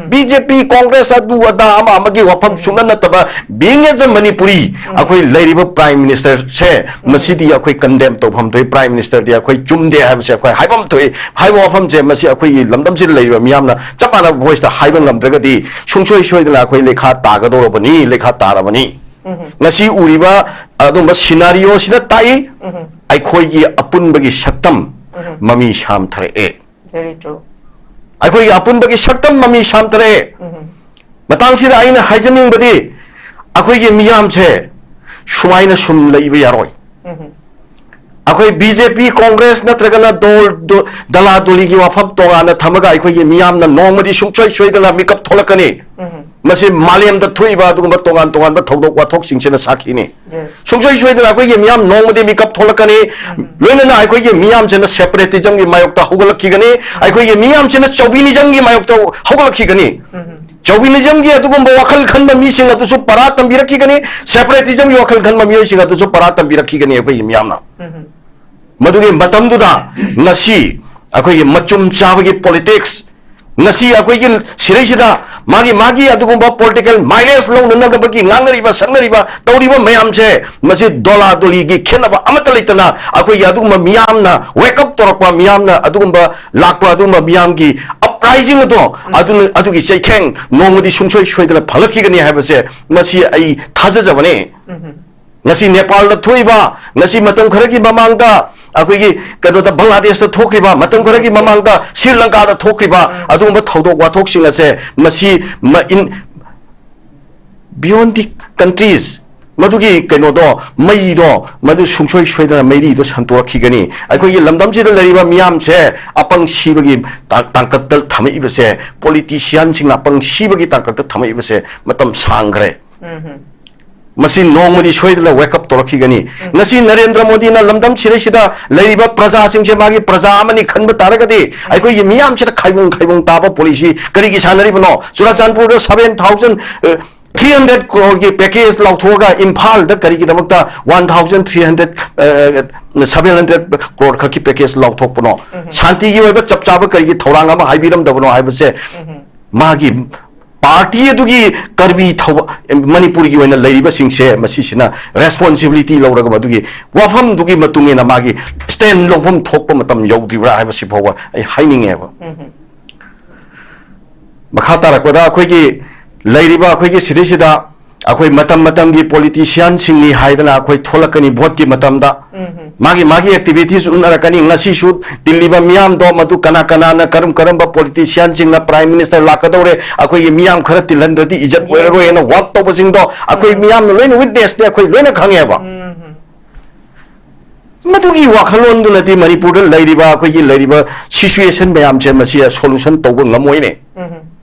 ꯕꯤ ꯖꯦ ꯄꯤ, ꯀꯣꯡꯒ꯭ꯔꯦꯁ, ꯑꯗꯨ ꯑꯗꯥ ꯑꯃ ꯑꯃꯒꯤ ꯋꯥꯐꯝ ꯁꯨꯡꯅ ꯅꯠꯇꯕ, being as a Manipuri, ꯑꯩꯈꯣꯏ ꯂꯩꯔꯤꯕ Prime Minister ꯁꯦ, ꯃꯁꯤꯗꯤ ꯑꯩꯈꯣꯏ condemn ꯇꯧꯐꯝ ꯊꯣꯛꯏ꯫ Prime Minister ꯗꯤ ꯑꯩꯈꯣꯏ ꯆꯨꯝꯗꯦ ꯍꯥꯏꯕꯁꯦ ꯑꯩꯈꯣꯏ ꯍꯥꯏꯐꯝ ꯊꯣꯛꯏ꯫ ꯍꯥꯏꯕ ꯋꯥꯐꯝꯁꯦ ꯃꯁꯤ ꯑꯩꯈꯣꯏꯒꯤ ꯂꯝꯗꯝꯁꯤꯗ ꯂꯩꯔꯤꯕ ꯃꯤꯌꯥꯝꯅ ꯆꯞ ꯃꯥꯟꯅꯕ voice ꯇ ꯍꯥꯏꯕ ꯉꯝꯗ꯭ꯔꯒꯗꯤ ꯁꯨꯡꯁꯣꯏ ꯁꯣꯏꯗꯅ ꯑꯩꯈꯣꯏ ꯂꯩꯈꯥ ꯇꯥꯒꯗꯧꯔꯕꯅꯤ, ꯂꯩꯈꯥ ꯇꯥꯔꯕꯅꯤ꯫ ꯉꯁꯤ ꯎꯔꯤꯕ ꯑꯗꯨꯝꯕ scenario ꯁꯤꯅ ꯇꯥꯛꯏ, ꯑꯩꯈꯣꯏꯒꯤ ꯑꯄꯨꯟꯕꯒꯤ ꯁꯛꯇꯝ ꯃꯃꯤ ꯁꯥꯝꯊꯔꯛꯑꯦ꯫ Very true. ꯑꯩꯈꯣꯏꯒꯤ ꯑꯄꯨꯟꯕꯒꯤ ꯁꯛꯇꯝ ꯃꯃꯤ ꯁꯥꯝꯊꯔꯛꯑꯦ꯫ ꯃꯇꯥꯡꯁꯤꯗ ꯑꯩꯅ ꯍꯥꯏꯖꯅꯤꯡꯕꯗꯤ, ꯑꯩꯈꯣꯏꯒꯤ ꯃꯤꯌꯥꯝꯁꯦ ꯁꯨꯃꯥꯏꯅ ꯁꯨꯝ ꯂꯩꯕ ꯌꯥꯔꯣꯏ꯫ ꯑꯩꯈꯣꯏ ꯕꯤ ꯖꯦ ꯄꯤ, ꯀꯣꯡꯒ꯭ꯔꯦꯁ ꯅꯠꯇ꯭ꯔꯒꯅ ꯗꯣꯜ-, ꯗꯣ-, ꯗꯂꯥ ꯗꯣꯂꯤꯒꯤ ꯋꯥꯐꯝ ꯇꯣꯉꯥꯟꯅ ꯊꯝꯃꯒ ꯑꯩꯈꯣꯏꯒꯤ ꯃꯤꯌꯥꯝꯅ ꯅꯣꯡꯃꯗꯤ ꯁꯨꯡꯁꯣꯏ ꯁꯣꯏꯗꯅ ꯃꯤꯀꯞ ꯊꯣꯛꯂꯛꯀꯅꯤ꯫ ꯃꯁꯤ ꯃꯥꯂꯦꯝꯗ ꯊꯣꯛꯏꯕ ꯑꯗꯨꯒꯨꯝꯕ ꯇꯣꯉꯥꯟ ꯇꯣꯉꯥꯟꯕ ꯊꯧꯗꯣꯛ ꯋꯥꯊꯣꯛꯁꯤꯡꯁꯤꯅ ꯁꯥꯈꯤꯅꯤ꯫ Yes. ꯁꯨꯡꯁꯣꯏ ꯁꯣꯏꯗꯅ ꯑꯩꯈꯣꯏꯒꯤ ꯃꯤꯌꯥꯝ ꯅꯣꯡꯃꯗꯤ ꯃꯤꯀꯞ ꯊꯣꯛꯂꯛꯀꯅꯤ꯫ ꯂꯣꯏꯅꯅ ꯑꯩꯈꯣꯏꯒꯤ ꯃꯤꯌꯥꯝꯁꯤꯅ separatism ꯒꯤ ꯃꯥꯌꯣꯛꯇ ꯍꯧꯒꯠꯂꯛꯈꯤꯒꯅꯤ꯫ ꯑꯩꯈꯣꯏꯒꯤ ꯃꯤꯌꯥꯝꯁꯤꯅ chauvinism ꯒꯤ ꯃꯥꯌꯣꯛꯇ ꯍꯧꯒꯠꯂꯛꯈꯤꯒꯅꯤ꯫ Chauvinism ꯒꯤ ꯑꯗꯨꯒꯨꯝꯕ ꯋꯥꯈꯜ ꯈꯟꯕ ꯃꯤꯁꯤꯡ ꯑꯗꯨꯁꯨ ꯄꯔꯥ ꯇꯝꯕꯤꯔꯛꯈꯤꯒꯅꯤ꯫ Separatism ꯒꯤ ꯋꯥꯈꯜ ꯈꯟꯕ ꯃꯤꯑꯣꯏꯁꯤꯡ ꯑꯗꯨꯁꯨ ꯄꯔꯥ ꯇꯝꯕꯤꯔꯛꯈꯤꯒꯅꯤ ꯑꯩꯈꯣꯏꯒꯤ ꯃꯤꯌꯥꯝꯅ꯫ ꯃꯗꯨꯒꯤ ꯃꯇꯝꯗꯨꯗ ꯉꯁꯤ ꯑꯩꯈꯣꯏꯒꯤ ꯃꯆꯨꯝ ꯆꯥꯕꯒꯤ politics, ꯉꯁꯤ ꯑꯩꯈꯣꯏꯒꯤ ꯁꯤꯔꯩꯁꯤꯗ ꯃꯥꯒꯤ, ꯃꯥꯒꯤ ꯑꯗꯨꯒꯨꯝꯕ political mileage ꯂꯧꯅꯅꯕꯒꯤ ꯉꯥꯡꯅꯔꯤꯕ, ꯁꯛꯅꯔꯤꯕ, ꯇꯧꯔꯤꯕ ꯃꯌꯥꯝꯁꯦ, ꯃꯁꯤ ꯗꯣꯂꯥ ꯗꯣꯂꯤꯒꯤ ꯈꯦꯠꯅꯕ ꯑꯃꯠꯇ ꯂꯩꯇꯅ ꯑꯩꯈꯣꯏꯒꯤ ꯑꯗꯨꯒꯨꯝꯕ ꯃꯤꯌꯥꯝꯅ wake up ꯇꯧꯔꯛꯄ, ꯃꯤꯌꯥꯝꯅ ꯑꯗꯨꯒꯨꯝꯕ ꯂꯥꯛꯄ, ꯑꯗꯨꯒꯨꯝꯕ ꯃꯤꯌꯥꯝꯒꯤ uprising ꯑꯗꯣ, ꯑꯗꯨꯅ, ꯑꯗꯨꯒꯤ ꯆꯩꯊꯦꯡ ꯅꯣꯡꯃꯗꯤ ꯁꯨꯡꯁꯣꯏ ꯁꯣꯏꯗꯅ ꯐꯪꯂꯛꯈꯤꯒꯅꯤ ꯍꯥꯏꯕꯁꯦ ꯃꯁꯤ ꯑꯩ ꯊꯥꯖꯖꯕꯅꯦ꯫ ꯉꯁꯤ ꯅꯦꯄꯥꯜꯗ ꯊꯣꯛꯏꯕ, ꯉꯁꯤ ꯃꯇꯝ ꯈꯔꯒꯤ ꯃꯃꯥꯡꯗ ꯑꯩꯈꯣꯏꯒꯤ ꯀꯩꯅꯣꯗ, ꯕꯪꯒ꯭ꯂꯥꯗꯦꯁꯇ ꯊꯣꯛꯈ꯭ꯔꯤꯕ, ꯃꯇꯝ ꯈꯔꯒꯤ ꯃꯃꯥꯡꯗ ꯁ꯭ꯔꯤ ꯂꯪꯀꯥꯗ ꯊꯣꯛꯈ꯭ꯔꯤꯕ ꯑꯗꯨꯒꯨꯝꯕ ꯊꯧꯗꯣꯛ ꯋꯥꯊꯣꯛꯁꯤꯡ ꯑꯁꯦ ꯃꯁꯤ ꯃ-, in, beyond the countries, ꯃꯗꯨꯒꯤ ꯀꯩꯅꯣꯗꯣ, ꯃꯩꯗꯣ, ꯃꯗꯨ ꯁꯨꯡꯁꯣꯏ ꯁꯣꯏꯗꯅ ꯃꯩꯔꯤꯗꯣ ꯁꯟꯇꯣꯔꯛꯈꯤꯒꯅꯤ꯫ ꯑꯩꯈꯣꯏꯒꯤ ꯂꯝꯗꯝꯁꯤꯗ ꯂꯩꯔꯤꯕ ꯃꯤꯌꯥꯝꯁꯦ ꯑꯄꯪ ꯁꯤꯕꯒꯤ ꯇꯥ-, ꯇꯥꯡꯀꯛꯇ ꯊꯝꯃꯛꯏꯕꯁꯦ, politician ꯁꯤꯡꯅ ꯑꯄꯪ ꯁꯤꯕꯒꯤ ꯇꯥꯡꯀꯛꯇ ꯊꯝꯃꯛꯏꯕꯁꯦ ꯃꯇꯝ ꯁꯥꯡꯈ꯭ꯔꯦ꯫ ꯃꯁꯤ ꯅꯣꯡꯃꯗꯤ ꯁꯣꯏꯗꯅ wake up ꯇꯧꯔꯛꯈꯤꯒꯅꯤ꯫ ꯉꯁꯤ ꯅꯔꯦꯟꯗ꯭ꯔ ꯃꯣꯗꯤꯅ ꯂꯝꯗꯝ ꯁꯤꯔꯩꯁꯤꯗ ꯂꯩꯔꯤꯕ ꯄ꯭ꯔꯖꯥꯁꯤꯡꯁꯦ ꯃꯥꯒꯤ ꯄ꯭ꯔꯖꯥ ꯑꯃꯅꯤ ꯈꯟꯕ ꯇꯥꯔꯒꯗꯤ, ꯑꯩꯈꯣꯏꯒꯤ ꯃꯤꯌꯥꯝꯁꯤꯗ ꯈꯥꯏꯕꯨꯡ ꯈꯥꯏꯕꯨꯡ ꯇꯥꯕ policy ꯀꯔꯤꯒꯤ ꯁꯥꯟꯅꯔꯤꯕꯅꯣ? ꯆꯨꯔꯥꯆꯥꯟꯄꯨꯔꯗ seven thousand, ꯑ, three hundred crore ꯒꯤ package ꯂꯥꯎꯊꯣꯛꯑꯒ ꯏꯝꯐꯥꯜꯗ ꯀꯔꯤꯒꯤꯗꯃꯛꯇ one thousand three hundred, ꯑ, seven hundred crore ꯈꯛꯀꯤ package ꯂꯥꯎꯊꯣꯛꯄꯅꯣ? ꯁꯥꯟꯇꯤꯒꯤ ꯑꯣꯏꯕ ꯆꯞ ꯆꯥꯕ ꯀꯔꯤꯒꯤ ꯊꯧꯔꯥꯡ ꯑꯃ ꯍꯥꯏꯕꯤꯔꯝꯗꯕꯅꯣ ꯍꯥꯏꯕꯁꯦ ꯃꯥꯒꯤ ꯄꯥꯔꯇꯤ ꯑꯗꯨꯒꯤ ꯀꯔꯃꯤ ꯊꯧꯕ, ꯃꯅꯤꯄꯨꯔꯒꯤ ꯑꯣꯏꯅ ꯂꯩꯔꯤꯕꯁꯤꯡꯁꯦ ꯃꯁꯤꯁꯤꯅ ꯔꯦꯁꯄꯣꯟꯁꯤꯕꯤꯂꯤꯇꯤ ꯂꯧꯔꯒ ꯃꯗꯨꯒꯤ ꯋꯥꯐꯝꯗꯨꯒꯤ ꯃꯇꯨꯡ ꯏꯟꯅ ꯃꯥꯒꯤ ꯁ꯭ꯇꯦꯟ ꯂꯧꯐꯝ ꯊꯣꯛꯄ ꯃꯇꯝ ꯌꯧꯗ꯭ꯔꯤꯕ꯭ꯔꯥ ꯍꯥꯏꯕꯁꯤ ꯐꯥꯎꯕ ꯑꯩ ꯍꯥꯏꯅꯤꯡꯉꯦꯕ꯫ ꯃꯈꯥ ꯇꯥꯔꯛꯄꯗ ꯑꯩꯈꯣꯏꯒꯤ ꯂꯩꯔꯤꯕ ꯑꯩꯈꯣꯏꯒꯤ ꯁꯤꯇꯤꯁꯤꯗ ꯑꯩꯈꯣꯏ ꯃꯇꯝ ꯃꯇꯝꯒꯤ ꯄꯣꯂꯤꯇꯤꯁꯤꯌꯥꯟꯁꯤꯡꯅꯤ ꯍꯥꯏꯗꯅ ꯑꯩꯈꯣꯏ ꯊꯣꯛꯂꯛꯀꯅꯤ ꯚꯣꯠꯀꯤ ꯃꯇꯝꯗ꯫ ꯃꯥꯒꯤ ꯃꯥꯒꯤ ꯑꯦꯛꯇꯤꯚꯤꯇꯤꯁ ꯎꯠꯅꯔꯛꯀꯅꯤ꯫ ꯉꯁꯤꯁꯨ ꯇꯤꯜꯂꯤꯕ ꯃꯤꯌꯥꯝꯗꯣ ꯃꯗꯨ ꯀꯅꯥ ꯀꯅꯥꯅ ꯀꯔꯝ ꯀꯔꯝꯕ ꯄꯣꯂꯤꯇꯤꯁꯤꯌꯥꯟꯁꯤꯡꯅ ꯄ꯭ꯔꯥꯏꯝ ꯃꯤꯅꯤꯁꯇꯔ ꯂꯥꯛꯀꯗꯧꯔꯦ, ꯑꯩꯈꯣꯏꯒꯤ ꯃꯤꯌꯥꯝ ꯈꯔ ꯇꯤꯜꯍꯟꯗ꯭ꯔꯗꯤ ꯏꯖꯠ ꯑꯣꯏꯔꯔꯣꯏ ꯍꯥꯏꯅ ꯋꯥꯛ ꯇꯧꯕꯁꯤꯡꯗꯣ ꯑꯩꯈꯣꯏ ꯃꯤꯌꯥꯝꯅ ꯂꯣꯏꯅ ꯋꯤꯠꯅꯦꯁꯅꯦ, ꯑꯩꯈꯣꯏ ꯂꯣꯏꯅ ꯈꯪꯉꯦꯕ꯫ ꯃꯗꯨꯒꯤ ꯋꯥꯈꯜꯂꯣꯟꯗꯨꯅꯗꯤ ꯃꯅꯤꯄꯨꯔꯗ ꯂꯩꯔꯤꯕ ꯑꯩꯈꯣꯏꯒꯤ ꯂꯩꯔꯤꯕ ꯁꯤꯆꯨꯋꯦꯁꯟ ꯃꯌꯥꯝꯁꯦ ꯃꯁꯤ ꯁꯣꯂꯨꯁꯟ ꯇꯧꯕ ꯉꯝꯃꯣꯏꯅꯦ꯫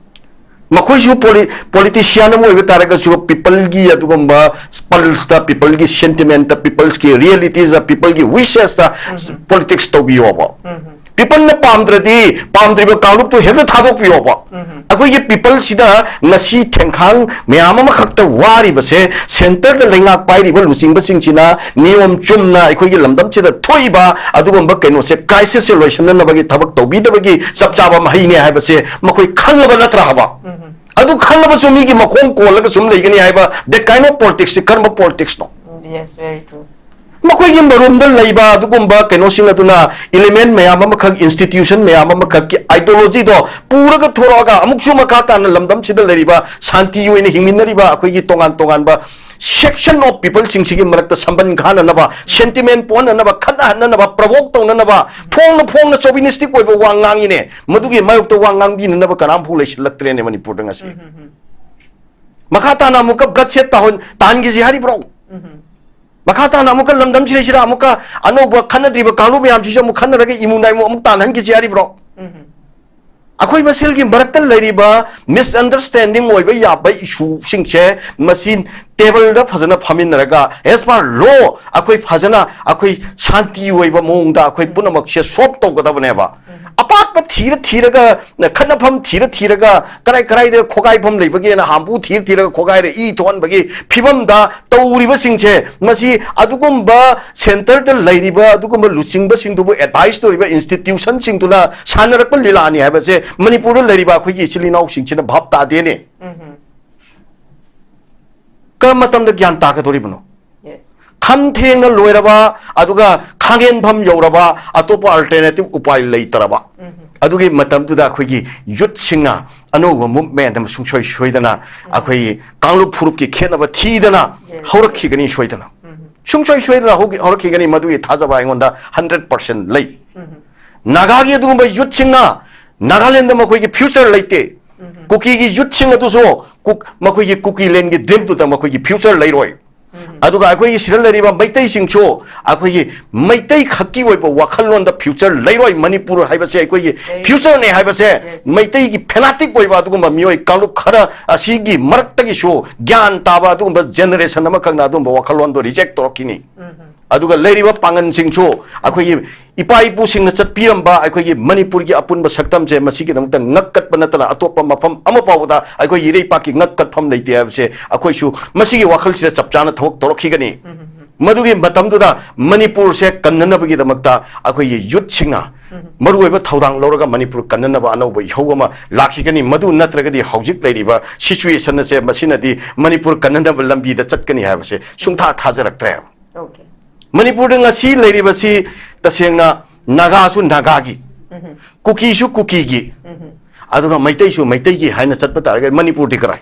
ꯃꯈꯣꯏꯁꯨ ꯄꯣꯂꯤ-, ꯄꯣꯂꯤꯇꯤꯁꯤꯌꯥꯟ ꯑꯃ ꯑꯣꯏꯕ ꯇꯥꯔꯒꯁꯨ ꯄꯤꯄꯜꯒꯤ ꯑꯗꯨꯒꯨꯝꯕ ꯄꯜꯁꯇ, ꯄꯤꯄꯜꯒꯤ ꯁꯦꯟꯇꯤꯃꯦꯟꯇ, ꯄꯤꯄꯜꯁꯀꯤ ꯔꯤꯌꯦꯂꯤꯇꯤꯁꯇ, ꯄꯤꯄꯜꯒꯤ ꯋꯤꯁꯦꯁꯇ ꯄꯣꯂꯤꯇꯤꯛꯁ ꯇꯧꯕꯤꯌꯣꯕ꯫ ꯄꯤꯄꯜꯅ ꯄꯥꯝꯗ꯭ꯔꯗꯤ ꯄꯥꯝꯗ꯭ꯔꯤꯕ ꯀꯥꯡꯂꯨꯞꯇꯨ ꯍꯦꯛꯇ ꯊꯥꯗꯣꯛꯄꯤꯌꯣꯕ꯫ ꯑꯩꯈꯣꯏꯒꯤ ꯄꯤꯄꯜꯁꯤꯗ ꯉꯁꯤ ꯊꯦꯡꯈꯥꯡ ꯃꯌꯥꯝ ꯑꯃꯈꯛꯇ ꯋꯥꯔꯤꯕꯁꯦ ꯁꯦꯟꯇꯔꯗ ꯂꯩꯉꯥꯛ ꯄꯥꯏꯔꯤꯕ ꯂꯨꯆꯤꯡꯕꯁꯤꯡꯁꯤꯅ ꯅꯤꯌꯣꯝ ꯆꯨꯝꯅ ꯑꯩꯈꯣꯏꯒꯤ ꯂꯝꯗꯝꯁꯤꯗ ꯊꯣꯛꯏꯕ ꯑꯗꯨꯒꯨꯝꯕ ꯀꯩꯅꯣꯁꯦ, ꯀ꯭ꯔꯥꯏꯁꯤꯁꯁꯦ ꯂꯣꯏꯁꯤꯟꯅꯅꯕꯒꯤ ꯊꯕꯛ ꯇꯧꯕꯤꯗꯕꯒꯤ ꯆꯞ ꯆꯥꯕ ꯃꯍꯩꯅꯦ ꯍꯥꯏꯕꯁꯦ ꯃꯈꯣꯏ ꯈꯪꯉꯕ ꯅꯠꯇ꯭ꯔꯥ ꯍꯥꯏꯕ? ꯑꯗꯨ ꯈꯪꯉꯕꯁꯨ ꯃꯤꯒꯤ ꯃꯈꯣꯡ ꯀꯣꯜꯂꯒ ꯁꯨꯝ ꯂꯩꯒꯅꯤ ꯍꯥꯏꯕ, that kind of politicsꯁꯤ ꯀꯔꯝꯕ politicsꯅꯣ? Yes, very true. ꯃꯈꯣꯏꯒꯤ ꯃꯔꯨꯝꯗ ꯂꯩꯕ ꯑꯗꯨꯒꯨꯝꯕ ꯀꯩꯅꯣꯁꯤꯡ ꯑꯗꯨꯅ ꯏꯂꯤꯃꯦꯟ ꯃꯌꯥꯝ ꯑꯃꯈꯛ, ꯏꯟꯁꯇꯤꯇ꯭ꯌꯨꯁꯟ ꯃꯌꯥꯝ ꯑꯃꯈꯛꯀꯤ ꯑꯥꯏꯗꯤꯌꯣꯂꯣꯖꯤꯗꯣ ꯄꯨꯔꯒ ꯊꯣꯔꯛꯑꯒ ꯑꯃꯨꯛꯁꯨ ꯃꯈꯥ ꯇꯥꯅ ꯂꯝꯗꯝꯁꯤꯗ ꯂꯩꯔꯤꯕ ꯁꯥꯟꯇꯤ ꯑꯣꯏꯅ ꯍꯤꯡꯃꯤꯟꯅꯔꯤꯕ ꯑꯩꯈꯣꯏꯒꯤ ꯇꯣꯉꯥꯟ ꯇꯣꯉꯥꯟꯕ ꯁꯦꯛꯁꯟ ꯑꯣꯐ ꯄꯤꯄꯜꯁꯤꯡꯁꯤꯒꯤ ꯃꯔꯛꯇ ꯁꯝꯕꯟ ꯈꯥꯅꯅꯕ, ꯁꯦꯟꯇꯤꯃꯦꯟ ꯄꯣꯛꯍꯟꯅꯅꯕ, ꯈꯠꯅꯍꯟꯅꯅꯕ, ꯄ꯭ꯔꯣꯚꯣꯛ ꯇꯧꯅꯅꯕ, ꯐꯣꯡꯅ ꯐꯣꯡꯅ ꯆꯣꯕꯤꯅꯤꯁꯇꯤꯛ ꯑꯣꯏꯕ ꯋꯥ ꯉꯥꯡꯉꯤꯅꯦ꯫ ꯃꯗꯨꯒꯤ ꯃꯥꯌꯣꯛꯇ ꯋꯥ ꯉꯥꯡꯕꯤꯅꯅꯕ ꯀꯅꯥꯝꯐꯥꯎ ꯂꯩꯁꯤꯜꯂꯛꯇ꯭ꯔꯦꯅꯦ ꯃꯅꯤꯄꯨꯔꯗ ꯉꯁꯤ꯫ ꯃꯈꯥ ꯇꯥꯅ ꯑꯃꯨꯛꯀ ꯕ꯭ꯂꯗꯁꯦꯠ ꯇꯥꯍꯟ-, ꯇꯥꯍꯟꯈꯤꯁꯤ ꯍꯥꯏꯔꯤꯕ꯭ꯔꯣ? ꯃꯈꯥ ꯇꯥꯅ ꯑꯃꯨꯛꯀ ꯂꯝꯗꯝꯁꯤꯗꯩꯁꯤꯗ ꯑꯃꯨꯛꯀ ꯑꯅꯧꯕ ꯈꯠꯅꯗ꯭ꯔꯤꯕ ꯀꯥꯡꯂꯨꯞ ꯃꯌꯥꯝꯁꯤꯁꯨ ꯑꯃꯨꯛ ꯈꯠꯅꯔꯒ ꯏꯃꯨ ꯅꯥꯏꯃꯨ ꯑꯃꯨꯛ ꯇꯥꯟꯍꯟꯈꯤꯁꯤ ꯍꯥꯏꯔꯤꯕ꯭ꯔꯣ? ꯑꯩꯈꯣꯏ ꯃꯁꯦꯜꯒꯤ ꯃꯔꯛꯇ ꯂꯩꯔꯤꯕ ꯃꯤꯁꯑꯟꯗꯔꯁꯇꯦꯟꯗꯤꯡ ꯑꯣꯏꯕ ꯌꯥꯕ ꯏꯁꯨꯁꯤꯡꯁꯦ ꯃꯁꯤ ꯇꯦꯕꯜꯗ ꯐꯖꯅ ꯐꯝꯃꯤꯟꯅꯔꯒ as per law ꯑꯩꯈꯣꯏ ꯐꯖꯅ ꯑꯩꯈꯣꯏ ꯁꯥꯟꯇꯤ ꯑꯣꯏꯕ ꯃꯑꯣꯡꯗ ꯑꯩꯈꯣꯏ ꯄꯨꯝꯅꯃꯛꯁꯦ ꯁꯣꯜꯕ ꯇꯧꯒꯗꯕꯅꯦꯕ꯫ ꯑꯄꯥꯛꯄ ꯊꯤꯔ ꯊꯤꯔꯒ, ꯈꯠꯅꯐꯝ ꯊꯤꯔ ꯊꯤꯔꯒ, ꯀꯔꯥꯏ ꯀꯔꯥꯏꯗ ꯈꯣꯒꯥꯏꯐꯝ ꯂꯩꯕꯒꯦꯅ ꯍꯥꯝꯕꯨ ꯊꯤꯔ ꯊꯤꯔꯒ ꯈꯣꯒꯥꯏꯔ ꯏ ꯊꯣꯛꯍꯟꯕꯒꯤ ꯐꯤꯕꯝꯗ ꯇꯧꯔꯤꯕꯁꯤꯡꯁꯦ, ꯃꯁꯤ ꯑꯗꯨꯒꯨꯝꯕ centreꯗ ꯂꯩꯔꯤꯕ ꯑꯗꯨꯒꯨꯝꯕ ꯂꯨꯆꯤꯡꯕꯁꯤꯡꯗꯨꯕꯨ advice ꯇꯧꯔꯤꯕ institutionꯁꯤꯡꯗꯨꯅ ꯁꯥꯟꯅꯔꯛꯄ ꯂꯤꯂꯥꯅꯤ ꯍꯥꯏꯕꯁꯦ ꯃꯅꯤꯄꯨꯔꯗ ꯂꯩꯔꯤꯕ ꯑꯩꯈꯣꯏꯒꯤ ꯏꯆꯤꯜ ꯏꯅꯥꯎꯁꯤꯡꯁꯤꯅ ꯚꯥꯞ ꯇꯥꯗꯦꯅꯦ꯫ ꯀꯔꯝꯕ ꯃꯇꯝꯗ ꯒ꯭ꯌꯥꯟ ꯇꯥꯒꯗꯧꯔꯤꯕꯅꯣ? ꯈꯝ ꯊꯦꯡꯅ ꯂꯣꯏꯔꯕ, ꯑꯗꯨꯒ ꯈꯥꯡꯉꯦꯟꯐꯝ ꯌꯧꯔꯕ, ꯑꯇꯣꯞꯄ alternative ꯎꯄꯥꯏ ꯂꯩꯇ꯭ꯔꯕ, ꯑꯗꯨꯒꯤ ꯃꯇꯝꯗꯨꯗ ꯑꯩꯈꯣꯏꯒꯤ youthꯁꯤꯡꯅ ꯑꯅꯧꯕ movement ꯑꯃ ꯁꯨꯡꯁꯣꯏ ꯁꯣꯏꯗꯅ ꯑꯩꯈꯣꯏꯒꯤ ꯀꯥꯡꯂꯨꯞ ꯐꯨꯔꯨꯞꯀꯤ ꯈꯦꯠꯅꯕ ꯊꯤꯗꯅ ꯍꯧꯔꯛꯈꯤꯒꯅꯤ ꯁꯣꯏꯗꯅ꯫ ꯁꯨꯡꯁꯣꯏ ꯁꯣꯏꯗꯅ ꯍꯧꯈꯤ-, ꯍꯧꯔꯛꯈꯤꯒꯅꯤ, ꯃꯗꯨꯒꯤ ꯊꯥꯖꯕ ꯑꯩꯉꯣꯟꯗ hundred percent ꯂꯩ꯫ ꯅꯥꯒꯥꯒꯤ ꯑꯗꯨꯒꯨꯝꯕ youthꯁꯤꯡꯅ ꯅꯥꯒꯥꯂꯦꯟꯗ ꯃꯈꯣꯏꯒꯤ future ꯂꯩꯇꯦ꯫ ꯀꯨꯀꯤꯒꯤ youthꯁꯤꯡ ꯑꯗꯨꯁꯨ ꯀꯨꯛ-, ꯃꯈꯣꯏꯒꯤ ꯀꯨꯀꯤꯂꯦꯟꯒꯤ dreamꯗꯨꯗ ꯃꯈꯣꯏꯒꯤ future ꯂꯩꯔꯣꯏ꯫ ꯑꯗꯨꯒ ꯑꯩꯈꯣꯏꯒꯤ ꯁꯤꯗ ꯂꯩꯔꯤꯕ ꯃꯩꯇꯩꯁꯤꯡꯁꯨ ꯑꯩꯈꯣꯏꯒꯤ ꯃꯩꯇꯩ ꯈꯛꯀꯤ ꯑꯣꯏꯕ ꯋꯥꯈꯜꯂꯣꯟꯗ future ꯂꯩꯔꯣꯏ꯫ ꯃꯅꯤꯄꯨꯔ ꯍꯥꯏꯕꯁꯦ ꯑꯩꯈꯣꯏꯒꯤ futureꯅꯦ ꯍꯥꯏꯕꯁꯦ ꯃꯩꯇꯩꯒꯤ fanatic ꯑꯣꯏꯕ ꯑꯗꯨꯒꯨꯝꯕ ꯃꯤꯑꯣꯏ ꯀꯥꯡꯂꯨꯞ ꯈꯔ ꯑꯁꯤꯒꯤ ꯃꯔꯛꯇꯒꯤꯁꯨ ꯒ꯭ꯌꯥꯟ ꯇꯥꯕ ꯑꯗꯨꯒꯨꯝꯕ generation ꯑꯃꯈꯛꯅ ꯑꯗꯨꯒꯨꯝꯕ ꯋꯥꯈꯜꯂꯣꯟꯗꯣ reject ꯇꯧꯔꯛꯈꯤꯅꯤ꯫ ꯑꯗꯨꯒ ꯂꯩꯔꯤꯕ ꯄꯥꯡꯒꯜꯁꯤꯡꯁꯨ ꯑꯩꯈꯣꯏꯒꯤ ꯏꯄꯥ ꯏꯄꯨꯁꯤꯡꯅ ꯆꯠꯄꯤꯔꯝꯕ ꯑꯩꯈꯣꯏꯒꯤ ꯃꯅꯤꯄꯨꯔꯒꯤ ꯑꯄꯨꯟꯕ ꯁꯛꯇꯝꯁꯦ ꯃꯁꯤꯒꯤꯗꯃꯛꯇ ꯉꯛꯀꯠꯄ ꯅꯠꯇꯅ ꯑꯇꯣꯞꯄ ꯃꯐꯝ ꯑꯃ ꯐꯥꯎꯕꯗ ꯑꯩꯈꯣꯏꯒꯤ ꯏꯔꯩꯄꯥꯛꯀꯤ ꯉꯛꯀꯠꯐꯝ ꯂꯩꯇꯦ ꯍꯥꯏꯕꯁꯦ ꯑꯩꯈꯣꯏꯁꯨ ꯃꯁꯤꯒꯤ ꯋꯥꯈꯜꯁꯤꯗ ꯆꯞ ꯆꯥꯅ ꯊꯕꯛ ꯇꯧꯔꯛꯈꯤꯒꯅꯤ꯫ ꯃꯗꯨꯒꯤ ꯃꯇꯝꯗꯨꯗ ꯃꯅꯤꯄꯨꯔꯁꯦ ꯀꯟꯅꯅꯕꯒꯤꯗꯃꯛꯇ ꯑꯩꯈꯣꯏꯒꯤ youthꯁꯤꯡꯅ ꯃꯔꯨꯑꯣꯏꯕ ꯊꯧꯗꯥꯡ ꯂꯧꯔꯒ ꯃꯅꯤꯄꯨꯔ ꯀꯟꯅꯅꯕ ꯑꯅꯧꯕ ꯏꯍꯧ ꯑꯃ ꯂꯥꯛꯈꯤꯒꯅꯤ꯫ ꯃꯗꯨ ꯅꯠꯇ꯭ꯔꯒꯗꯤ ꯍꯧꯖꯤꯛ ꯂꯩꯔꯤꯕ situation ꯑꯁꯦ ꯃꯁꯤꯅꯗꯤ ꯃꯅꯤꯄꯨꯔ ꯀꯟꯅꯅꯕ ꯂꯝꯕꯤꯗ ꯆꯠꯀꯅꯤ ꯍꯥꯏꯕꯁꯦ ꯁꯨꯡꯊꯥ ꯊꯥꯖꯔꯛꯇ꯭ꯔꯦ꯫ ꯃꯅꯤꯄꯨꯔꯗ ꯉꯁꯤ ꯂꯩꯔꯤꯕꯁꯤ ꯇꯁꯦꯡꯅ ꯅꯥꯒꯥꯁꯨ ꯅꯥꯒꯥꯒꯤ, ꯀꯨꯀꯤꯁꯨ ꯀꯨꯀꯤꯒꯤ, ꯑꯗꯨꯒ ꯃꯩꯇꯩꯁꯨ ꯃꯩꯇꯩꯒꯤ ꯍꯥꯏꯅ ꯆꯠꯄ ꯇꯥꯔꯒꯗꯤ ꯃꯅꯤꯄꯨꯔꯗꯤ ꯀꯔꯥꯏ?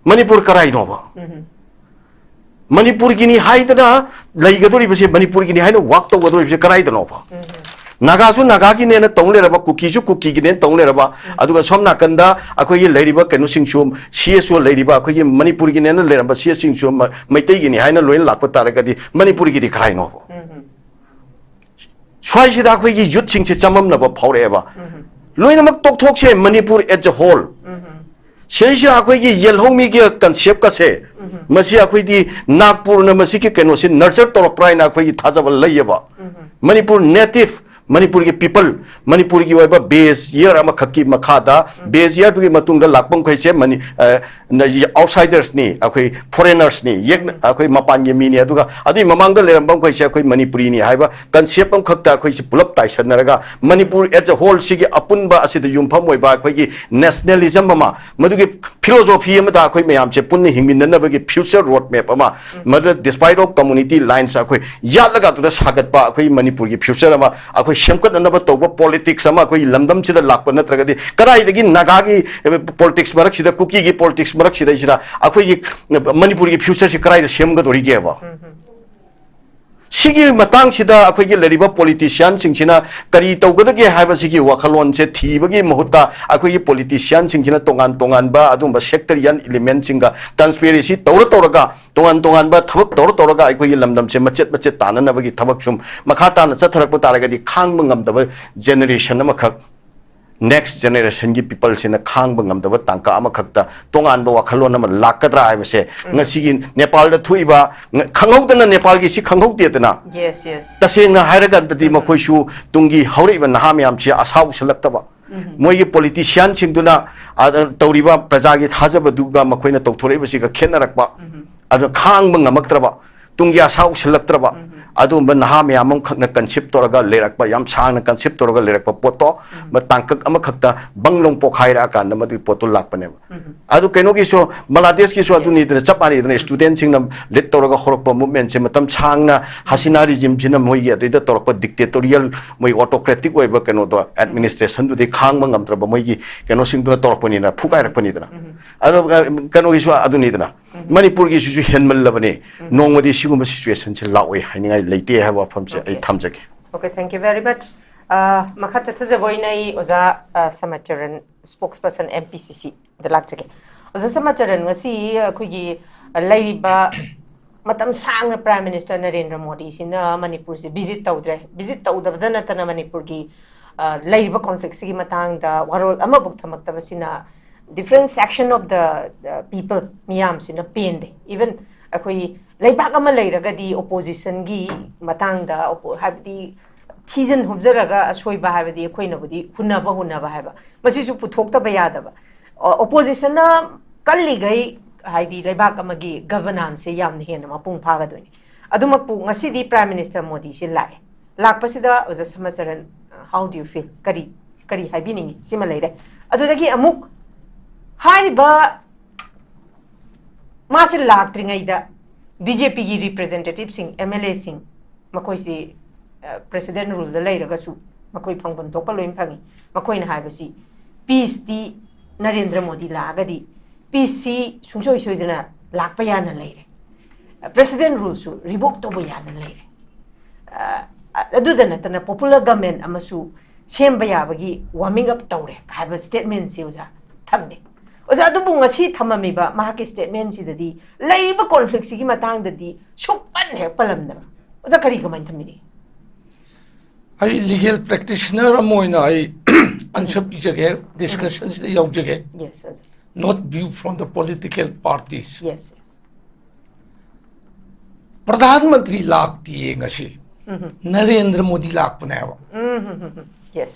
ꯃꯅꯤꯄꯨꯔ ꯀꯔꯥꯏꯅꯣꯕ? ꯃꯅꯤꯄꯨꯔꯒꯤꯅꯤ ꯍꯥꯏꯗꯅ ꯂꯩꯒꯗꯧꯔꯤꯕꯁꯦ, ꯃꯅꯤꯄꯨꯔꯒꯤꯅꯤ ꯍꯥꯏꯅ work ꯇꯧꯒꯗꯧꯔꯤꯕꯁꯦ ꯀꯔꯥꯏꯗꯅꯣꯕ? ꯅꯥꯒꯥꯁꯨ ꯅꯥꯒꯥꯒꯤꯅꯦꯅ ꯇꯧ ꯂꯩꯔꯕ, ꯀꯨꯀꯤꯁꯨ ꯀꯨꯀꯤꯒꯤꯅꯦꯅ ꯇꯧ ꯂꯩꯔꯕ, ꯑꯗꯨꯒ ꯁꯣꯝ ꯅꯥꯀꯟꯗ ꯑꯩꯈꯣꯏꯒꯤ ꯂꯩꯔꯤꯕ ꯀꯩꯅꯣꯁꯤꯡꯁꯨ, CSO ꯂꯩꯔꯤꯕ ꯑꯩꯈꯣꯏꯒꯤ ꯃꯅꯤꯄꯨꯔꯒꯤꯅꯦꯅ ꯂꯩꯔꯝꯕ CSꯁꯤꯡꯁꯨ ꯃ-, ꯃꯩꯇꯩꯒꯤꯅꯤ ꯍꯥꯏꯅ ꯂꯣꯏꯅ ꯂꯥꯛꯄ ꯇꯥꯔꯒꯗꯤ ꯃꯅꯤꯄꯨꯔꯒꯤꯗꯤ ꯀꯔꯥꯏꯅꯣꯕ? ꯁ꯭ꯋꯥꯏꯁꯤꯗ ꯑꯩꯈꯣꯏꯒꯤ youthꯁꯤꯡꯁꯦ ꯆꯃꯝꯅꯕ ꯐꯥꯎꯔꯛꯑꯦꯕ꯫ ꯂꯣꯏꯅꯃꯛ ꯇꯣꯛꯊꯣꯛꯁꯦ, ꯃꯅꯤꯄꯨꯔ as a whole꯫ ꯁꯤꯗꯩꯁꯤꯗ ꯑꯩꯈꯣꯏꯒꯤ ꯌꯦꯜꯍꯧꯃꯤꯒꯤ conceptꯀꯁꯦ, ꯃꯁꯤ ꯑꯩꯈꯣꯏꯗꯤ ꯅꯥꯒꯄꯨꯔꯅ ꯃꯁꯤꯒꯤ ꯀꯩꯅꯣꯁꯤ nurture ꯇꯧꯔꯛꯄ꯭ꯔꯥ ꯍꯥꯏꯅ ꯑꯩꯈꯣꯏꯒꯤ ꯊꯥꯖꯕ ꯂꯩꯌꯦꯕ꯫ ꯃꯅꯤꯄꯨꯔ native ꯃꯅꯤꯄꯨꯔꯒꯤ ꯄꯤꯄꯜ, ꯃꯅꯤꯄꯨꯔꯒꯤ ꯑꯣꯏꯕ ꯕꯦꯖ ꯏꯌꯔ ꯑꯃꯈꯛꯀꯤ ꯃꯈꯥꯗ, ꯕꯦꯖ ꯏꯌꯔꯗꯨꯒꯤ ꯃꯇꯨꯡꯗ ꯂꯥꯛꯄ ꯃꯈꯩꯁꯦ ꯃꯅꯤ ꯑ, ꯑꯥꯎꯠꯁꯥꯏꯗꯔꯁꯅꯤ, ꯑꯩꯈꯣꯏ ꯐꯣꯔꯦꯅꯔꯁꯅꯤ, ꯌꯦꯛꯅ ꯑꯩꯈꯣꯏ ꯃꯄꯥꯟꯒꯤ ꯃꯤꯅꯤ꯫ ꯑꯗꯨꯒ ꯑꯗꯨꯒꯤ ꯃꯃꯥꯡꯗ ꯂꯩꯔꯝꯕ ꯃꯈꯩꯁꯦ ꯑꯩꯈꯣꯏ ꯃꯅꯤꯄꯨꯔꯤꯅꯤ ꯍꯥꯏꯕ ꯀꯟꯁꯦꯞ ꯑꯃꯈꯛꯇ ꯑꯩꯈꯣꯏꯁꯦ ꯄꯨꯂꯞ ꯇꯥꯏꯁꯟꯅꯔꯒ, ꯃꯅꯤꯄꯨꯔ ꯑꯦꯖ ꯑ ꯍꯣꯜ ꯁꯤꯒꯤ ꯑꯄꯨꯟꯕ ꯑꯁꯤꯗ ꯌꯨꯝꯐꯝ ꯑꯣꯏꯕ ꯑꯩꯈꯣꯏꯒꯤ ꯅꯦꯁꯅꯦꯂꯤꯖꯝ ꯑꯃ, ꯃꯗꯨꯒꯤ ꯐꯤꯂꯣꯁꯣꯐꯤ ꯑꯃꯗ ꯑꯩꯈꯣꯏ ꯃꯌꯥꯝꯁꯦ ꯄꯨꯟꯅ ꯍꯤꯡꯃꯤꯟꯅꯅꯕꯒꯤ ꯐ꯭ꯌꯨꯆꯔ ꯔꯣꯗ ꯃꯦꯞ ꯑꯃ, ꯃꯗꯨꯗ despite of community lines ꯑꯩꯈꯣꯏ ꯌꯥꯠꯂꯒ ꯑꯗꯨꯗ ꯁꯥꯒꯠꯄ ꯑꯩꯈꯣꯏ ꯃꯅꯤꯄꯨꯔꯒꯤ ꯐ꯭ꯌꯨꯆꯔ ꯑꯃ ꯑꯩꯈꯣꯏ ꯁꯦꯝꯒꯠꯅꯅꯕ ꯇꯧꯕ ꯄꯣꯂꯤꯇꯤꯛꯁ ꯑꯃ ꯑꯩꯈꯣꯏꯒꯤ ꯂꯝꯗꯝꯁꯤꯗ ꯂꯥꯛꯄ ꯅꯠꯇ꯭ꯔꯒꯗꯤ, ꯀꯗꯥꯏꯗꯒꯤ ꯅꯥꯒꯥꯒꯤ ꯄꯣꯂꯤꯇꯤꯛꯁ ꯃꯔꯛꯁꯤꯗ, ꯀꯨꯀꯤꯒꯤ ꯄꯣꯂꯤꯇꯤꯛꯁ ꯃꯔꯛꯁꯤꯗꯩꯁꯤꯗ ꯑꯩꯈꯣꯏꯒꯤ ꯃꯅꯤꯄꯨꯔꯒꯤ ꯐ꯭ꯌꯨꯆꯔꯁꯤ ꯀꯗꯥꯏꯗ ꯁꯦꯝꯒꯗꯧꯔꯤꯒꯦꯕ? ꯁꯤꯒꯤ ꯃꯇꯥꯡꯁꯤꯗ ꯑꯩꯈꯣꯏꯒꯤ ꯂꯩꯔꯤꯕ ꯄꯣꯂꯤꯇꯤꯁꯤꯌꯥꯟꯁꯤꯡꯁꯤꯅ ꯀꯔꯤ ꯇꯧꯒꯗꯒꯦ ꯍꯥꯏꯕꯁꯤꯒꯤ ꯋꯥꯈꯜꯂꯣꯟꯁꯦ ꯊꯤꯕꯒꯤ ꯃꯍꯨꯠꯇ, ꯑꯩꯈꯣꯏꯒꯤ ꯄꯣꯂꯤꯇꯤꯁꯤꯌꯥꯟꯁꯤꯡꯁꯤꯅ ꯇꯣꯉꯥꯟ ꯇꯣꯉꯥꯟꯕ ꯑꯗꯨꯒꯨꯝꯕ ꯁꯦꯛꯇꯔꯤꯌꯟ ꯏꯂꯤꯃꯦꯟꯁꯤꯡꯒ ꯀꯟꯁꯄꯤꯔꯦꯁꯤ ꯇꯧꯔ ꯇꯧꯔꯒ, ꯇꯣꯉꯥꯟ ꯇꯣꯉꯥꯟꯕ ꯊꯕꯛ ꯇꯧꯔ ꯇꯧꯔꯒ ꯑꯩꯈꯣꯏꯒꯤ ꯂꯝꯗꯝꯁꯦ ꯃꯆꯦꯠ ꯃꯆꯦꯠ ꯇꯥꯅꯅꯕꯒꯤ ꯊꯕꯛ ꯁꯨꯝ ꯃꯈꯥ ꯇꯥꯅ ꯆꯠꯊꯔꯛꯄ ꯇꯥꯔꯒꯗꯤ, ꯈꯥꯡꯕ ꯉꯝꯗꯕ ꯖꯦꯅꯦꯔꯦꯁꯟ ꯑꯃꯈꯛ, ꯅꯦꯛꯁ ꯖꯦꯅꯦꯔꯦꯁꯟꯒꯤ ꯄꯤꯄꯜꯁꯤꯅ ꯈꯥꯡꯕ ꯉꯝꯗꯕ ꯇꯥꯡꯀꯛ ꯑꯃꯈꯛꯇ ꯇꯣꯉꯥꯟꯕ ꯋꯥꯈꯜꯂꯣꯟ ꯑꯃ ꯂꯥꯛꯀꯗ꯭ꯔꯥ ꯍꯥꯏꯕꯁꯦ, ꯉꯁꯤꯒꯤ ꯅꯦꯄꯥꯜꯗ ꯊꯣꯛꯏꯕ, ꯉ-, ꯈꯪꯍꯧꯗꯅ ꯅꯦꯄꯥꯜꯒꯤ ꯁꯤ ꯈꯪꯍꯧꯗꯦꯗꯅ꯫ Yes, yes. ꯇꯁꯦꯡꯅ ꯍꯥꯏꯔꯀꯥꯟꯗꯗꯤ ꯃꯈꯣꯏꯁꯨ ꯇꯨꯡꯒꯤ ꯍꯧꯔꯛꯏꯕ ꯅꯍꯥ ꯃꯌꯥꯝꯁꯤ ꯑꯁꯥ ꯎꯁꯜꯂꯛꯇꯕ, ꯃꯣꯏꯒꯤ ꯄꯣꯂꯤꯇꯤꯁꯤꯌꯥꯟꯁꯤꯡꯗꯨꯅ, ꯑ, ꯇꯧꯔꯤꯕ ꯄ꯭ꯔꯖꯥꯒꯤ ꯊꯥꯖꯕꯗꯨꯒ ꯃꯈꯣꯏꯅ ꯇꯧꯊꯣꯔꯛꯏꯕꯁꯤꯒ ꯈꯦꯠꯅꯔꯛꯄ, ꯑꯗꯨꯅ ꯈꯥꯡꯕ ꯉꯝꯃꯛꯇ꯭ꯔꯕ, ꯇꯨꯡꯒꯤ ꯑꯁꯥ ꯎꯁꯜꯂꯛꯇ꯭ꯔꯕ, ꯑꯗꯨꯒꯨꯝꯕ ꯅꯍꯥ ꯃꯌꯥꯝ ꯑꯃꯈꯛꯅ ꯀꯟꯁꯤꯞ ꯇꯧꯔꯒ ꯂꯩꯔꯛꯄ, ꯌꯥꯝ ꯁꯥꯡꯅ ꯀꯟꯁꯤꯞ ꯇꯧꯔꯒ ꯂꯩꯔꯛꯄ ꯄꯣꯠꯇꯣ, ꯃ-, ꯇꯥꯡꯀꯛ ꯑꯃꯈꯛꯇ ꯕꯪ ꯂꯧ ꯄꯣꯛꯈꯥꯏꯔꯛꯑꯀꯥꯟꯗ ꯃꯗꯨꯒꯤ ꯄꯣꯠꯇꯣ ꯂꯥꯛꯄꯅꯦꯕ꯫ ꯑꯗꯨ ꯀꯩꯅꯣꯒꯤꯁꯨ, ꯕꯪꯒ꯭ꯂꯥꯗꯦꯁꯀꯤꯁꯨ ꯑꯗꯨꯅꯤꯗꯅ, ꯆꯞ ꯃꯥꯟꯅꯩꯗꯅ, ꯁ꯭ꯇꯨꯗꯦꯟꯁꯤꯡꯅ ꯂꯤꯠ ꯇꯧꯔꯒ ꯍꯧꯔꯛꯄ ꯃꯨꯞꯃꯦꯟꯁꯦ ꯃꯇꯝ ꯁꯥꯡꯅ ꯍꯁꯤꯅꯥ ꯔꯤꯖꯤꯝꯁꯤꯅ ꯃꯣꯏꯒꯤ ꯑꯗꯩꯗ ꯇꯧꯔꯛꯄ ꯗꯤꯛꯇꯦꯇꯣꯔꯤꯌꯦꯜ, ꯃꯣꯏ ꯑꯣꯇꯣꯀ꯭ꯔꯦꯇꯤꯛ ꯑꯣꯏꯕ ꯀꯩꯅꯣꯗꯣ, ꯑꯦꯗꯃꯤꯅꯤꯁꯇ꯭ꯔꯦꯁꯟꯗꯨꯗꯤ ꯈꯥꯡꯕ ꯉꯝꯗ꯭ꯔꯕ, ꯃꯣꯏꯒꯤ ꯀꯩꯅꯣꯁꯤꯡꯗꯨꯅ ꯇꯧꯔꯛꯄꯅꯤꯅ, ꯐꯨꯒꯥꯏꯔꯛꯄꯅꯤꯗꯅ꯫ ꯑꯗꯣ, ꯑ, ꯀꯩꯅꯣꯒꯤꯁꯨ ꯑꯗꯨꯅꯤꯗꯅ, ꯃꯅꯤꯄꯨꯔꯒꯤꯁꯤꯁꯨ ꯍꯦꯟꯃꯜꯂꯕꯅꯤ꯫ ꯅꯣꯡꯃꯗꯤ ꯁꯤꯒꯨꯝꯕ ꯁꯤꯆꯨꯋꯦꯁꯟꯁꯦ ꯂꯥꯛꯑꯣꯏ ꯍꯥꯏꯅꯤꯡꯉꯥꯏ ꯂꯩꯇꯦ ꯍꯥꯏꯕ ꯋꯥꯐꯝꯁꯦ ꯑꯩ Okay. ꯊꯝꯖꯒꯦ꯫ Okay, thank you very much. ꯑ, ꯃꯈꯥ ꯆꯠꯊꯖꯕ ꯑꯣꯏꯅ ꯑꯩ ꯑꯣꯖꯥ, ꯑ, ꯁꯃꯥꯆꯔꯟ, spokesperson M P C C ꯗ ꯂꯥꯛꯆꯒꯦ꯫ ꯑꯣꯖꯥ ꯁꯃꯥꯆꯔꯟ, ꯉꯁꯤ ꯑꯩꯈꯣꯏꯒꯤ, ꯑ, ꯂꯩꯔꯤꯕ ꯃꯇꯝ ꯁꯥꯡꯅ Prime Minister ꯅꯔꯦꯟꯗ꯭ꯔ ꯃꯣꯗꯤꯁꯤꯅ ꯃꯅꯤꯄꯨꯔꯁꯦ visit ꯇꯧꯗ꯭ꯔꯦ꯫ Visit ꯇꯧꯗꯕꯗ ꯅꯠꯇꯅ ꯃꯅꯤꯄꯨꯔꯒꯤ, ꯑ, ꯂꯩꯔꯤꯕ conflict ꯁꯤꯒꯤ ꯃꯇꯥꯡꯗ ꯋꯥꯔꯣꯜ ꯑꯃꯐꯥꯎ ꯊꯝꯃꯛꯇꯕꯁꯤꯅ different section of the, the people ꯃꯤꯌꯥꯝꯁꯤꯅ ꯄꯦꯟꯗꯦ꯫ Even ꯑꯩꯈꯣꯏ ꯂꯩꯕꯥꯛ ꯑꯃ ꯂꯩꯔꯒꯗꯤ opposition ꯒꯤ ꯃꯇꯥꯡꯗ, oppo-, ꯍꯥꯏꯕꯗꯤ ꯊꯤꯖꯤꯟ ꯍꯨꯝꯖꯔꯒ ꯑꯁꯣꯏꯕ ꯍꯥꯏꯕꯗꯤ ꯑꯩꯈꯣꯏꯅꯕꯨꯗꯤ ꯍꯨꯟꯅꯕ ꯍꯨꯟꯅꯕ ꯍꯥꯏꯕ, ꯃꯁꯤꯁꯨ ꯄꯨꯊꯣꯛꯇꯕ ꯌꯥꯗꯕ꯫ ꯑꯣꯄꯣꯖꯤꯁꯟꯅ ꯀꯜꯂꯤꯈꯩ ꯍꯥꯏꯗꯤ ꯂꯩꯕꯥꯛ ꯑꯃꯒꯤ ꯒꯚꯔꯅꯥꯟꯁꯁꯦ ꯌꯥꯝꯅ ꯍꯦꯟꯅ ꯃꯄꯨꯡ ꯐꯥꯒꯗꯣꯏꯅꯤ꯫ ꯑꯗꯨꯃꯛꯄꯨ ꯉꯁꯤꯗꯤ ꯄ꯭ꯔꯥꯏꯝ ꯃꯤꯅꯤꯁꯇꯔ ꯃꯣꯗꯤꯁꯤ ꯂꯥꯛꯑꯦ꯫ ꯂꯥꯛꯄꯁꯤꯗ ꯑꯣꯖꯥ ꯁꯃꯥꯆꯔꯟ, how do you feel? ꯀꯔꯤ, ꯀꯔꯤ ꯍꯥꯏꯕꯤꯅꯤꯡꯉꯤ? ꯁꯤꯃ ꯂꯩꯔꯦ꯫ ꯑꯗꯨꯗꯒꯤ ꯑꯃꯨꯛ ꯍꯥꯏꯔꯤꯕ ꯃꯥꯁꯦ ꯂꯥꯛꯇ꯭ꯔꯤꯉꯩꯗ ꯕꯤ ꯖꯦ ꯄꯤꯒꯤ ꯔꯤꯄ꯭ꯔꯖꯦꯟꯇꯦꯇꯤꯚꯁꯤꯡ, ꯑꯦꯝ ꯑꯦꯜ ꯑꯦꯁꯤꯡ, ꯃꯈꯣꯏꯁꯤ ꯄ꯭ꯔꯦꯁꯤꯗꯦꯟ ꯔꯨꯜꯗ ꯂꯩꯔꯒꯁꯨ ꯃꯈꯣꯏ ꯐꯪꯐꯝ ꯊꯣꯛꯄ ꯂꯣꯏꯅ ꯐꯪꯉꯤ꯫ ꯃꯈꯣꯏꯅ ꯍꯥꯏꯕꯁꯤ ꯄꯤꯁꯇꯤ ꯅꯔꯦꯟꯗ꯭ꯔ ꯃꯣꯗꯤ ꯂꯥꯛꯑꯒꯗꯤ ꯄꯤꯁꯁꯤ ꯁꯨꯡꯁꯣꯏ ꯁꯣꯏꯗꯅ ꯂꯥꯛꯄ ꯌꯥꯅ ꯂꯩꯔꯦ, ꯄ꯭ꯔꯦꯁꯤꯗꯦꯟ ꯔꯨꯜꯁꯨ ꯔꯤꯚꯣꯛ ꯇꯧꯕ ꯌꯥꯅ ꯂꯩꯔꯦ꯫ ꯑ, ꯑꯗꯨꯗ ꯅꯠꯇꯅ ꯄꯣꯄꯨꯂꯔ ꯒꯚꯔꯟꯃꯦꯟ ꯑꯃꯁꯨ ꯁꯦꯝꯕ ꯌꯥꯕꯒꯤ ꯋꯥꯔꯃꯤꯡ ꯑꯞ ꯇꯧꯔꯦ ꯍꯥꯏꯕ ꯁ꯭ꯇꯦꯠꯃꯦꯟꯁꯤ ꯑꯣꯖꯥ ꯊꯝꯃꯦ꯫ ꯑꯣꯖꯥ, ꯑꯗꯨꯕꯨ ꯉꯁꯤ ꯊꯝꯃꯝꯃꯤꯕ ꯃꯍꯥꯛꯀꯤ ꯁ꯭ꯇꯦꯠꯃꯦꯟꯁꯤꯗꯗꯤ ꯂꯩꯔꯤꯕ ꯀꯣꯟꯐ꯭ꯂꯤꯛꯁꯤꯒꯤ ꯃꯇꯥꯡꯗꯗꯤ ꯁꯨꯛꯄꯟ ꯍꯦꯛ ꯄꯜꯂꯝꯗꯕ꯫ ꯑꯣꯖꯥ, ꯀꯔꯤ ꯀꯃꯥꯏꯅ ꯊꯝꯕꯤꯅꯤ? ꯑꯩ ꯂꯤꯒꯦꯜ ꯄ꯭ꯔꯦꯛꯇꯤꯁꯅꯔ ꯑꯃ ꯑꯣꯏꯅ ꯑꯩ ꯑꯟꯁꯔ ꯄꯤꯖꯒꯦ, ꯗꯤꯁꯀꯁꯟꯁꯤꯗ ꯌꯥꯎꯖꯒꯦ꯫ Yes, ꯑꯣꯖꯥ꯫ Not view from the political parties. Yes, yes. Pradhan Mantri ꯂꯥꯛꯇꯤꯌꯦ ꯉꯁꯤ, ꯎꯝ, ꯅꯔꯦꯟꯗ꯭ꯔ ꯃꯣꯗꯤ ꯂꯥꯛꯄꯅꯦꯕ꯫ ꯎꯝ, ꯎꯝ, ꯎꯝ, ꯎꯝ. Yes.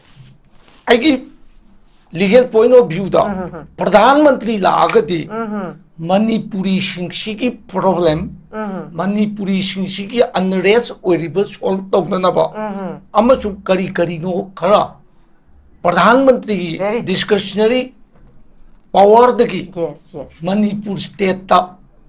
ꯑꯩꯒꯤ ꯂꯤꯒꯦꯜ ꯄꯣꯏꯟ ꯑꯣꯐ ꯚ꯭ꯌꯨꯗ ꯎꯝ, ꯎꯝ, ꯎꯝ. ꯄ꯭ꯔꯙꯥꯟ ꯃꯟꯇ꯭ꯔꯤ ꯂꯥꯛꯑꯒꯗꯤ ꯎꯝ, ꯎꯝ. ꯃꯅꯤꯄꯨꯔꯤꯁꯤꯡꯁꯤꯒꯤ ꯄ꯭ꯔꯣꯕ꯭ꯂꯦꯝ, ꯎꯝ, ꯎꯝ. ꯃꯅꯤꯄꯨꯔꯤꯁꯤꯡꯁꯤꯒꯤ ꯑꯟꯔꯦꯁ ꯑꯣꯏꯔꯤꯕ ꯁꯣꯜꯕ ꯇꯧꯅꯅꯕ ꯎꯝ, ꯎꯝ. ꯑꯃꯁꯨꯡ ꯀꯔꯤ ꯀꯔꯤꯅꯣ ꯈꯔ ꯄ꯭ꯔꯙꯥꯟ ꯃꯟꯇ꯭ꯔꯤꯒꯤ Very good. ꯗꯤꯁꯀ꯭ꯔꯤꯁꯅꯔꯤ ꯄꯋꯥꯔꯗꯒꯤ Yes, yes. Manipur ꯁ꯭ꯇꯦꯠꯇ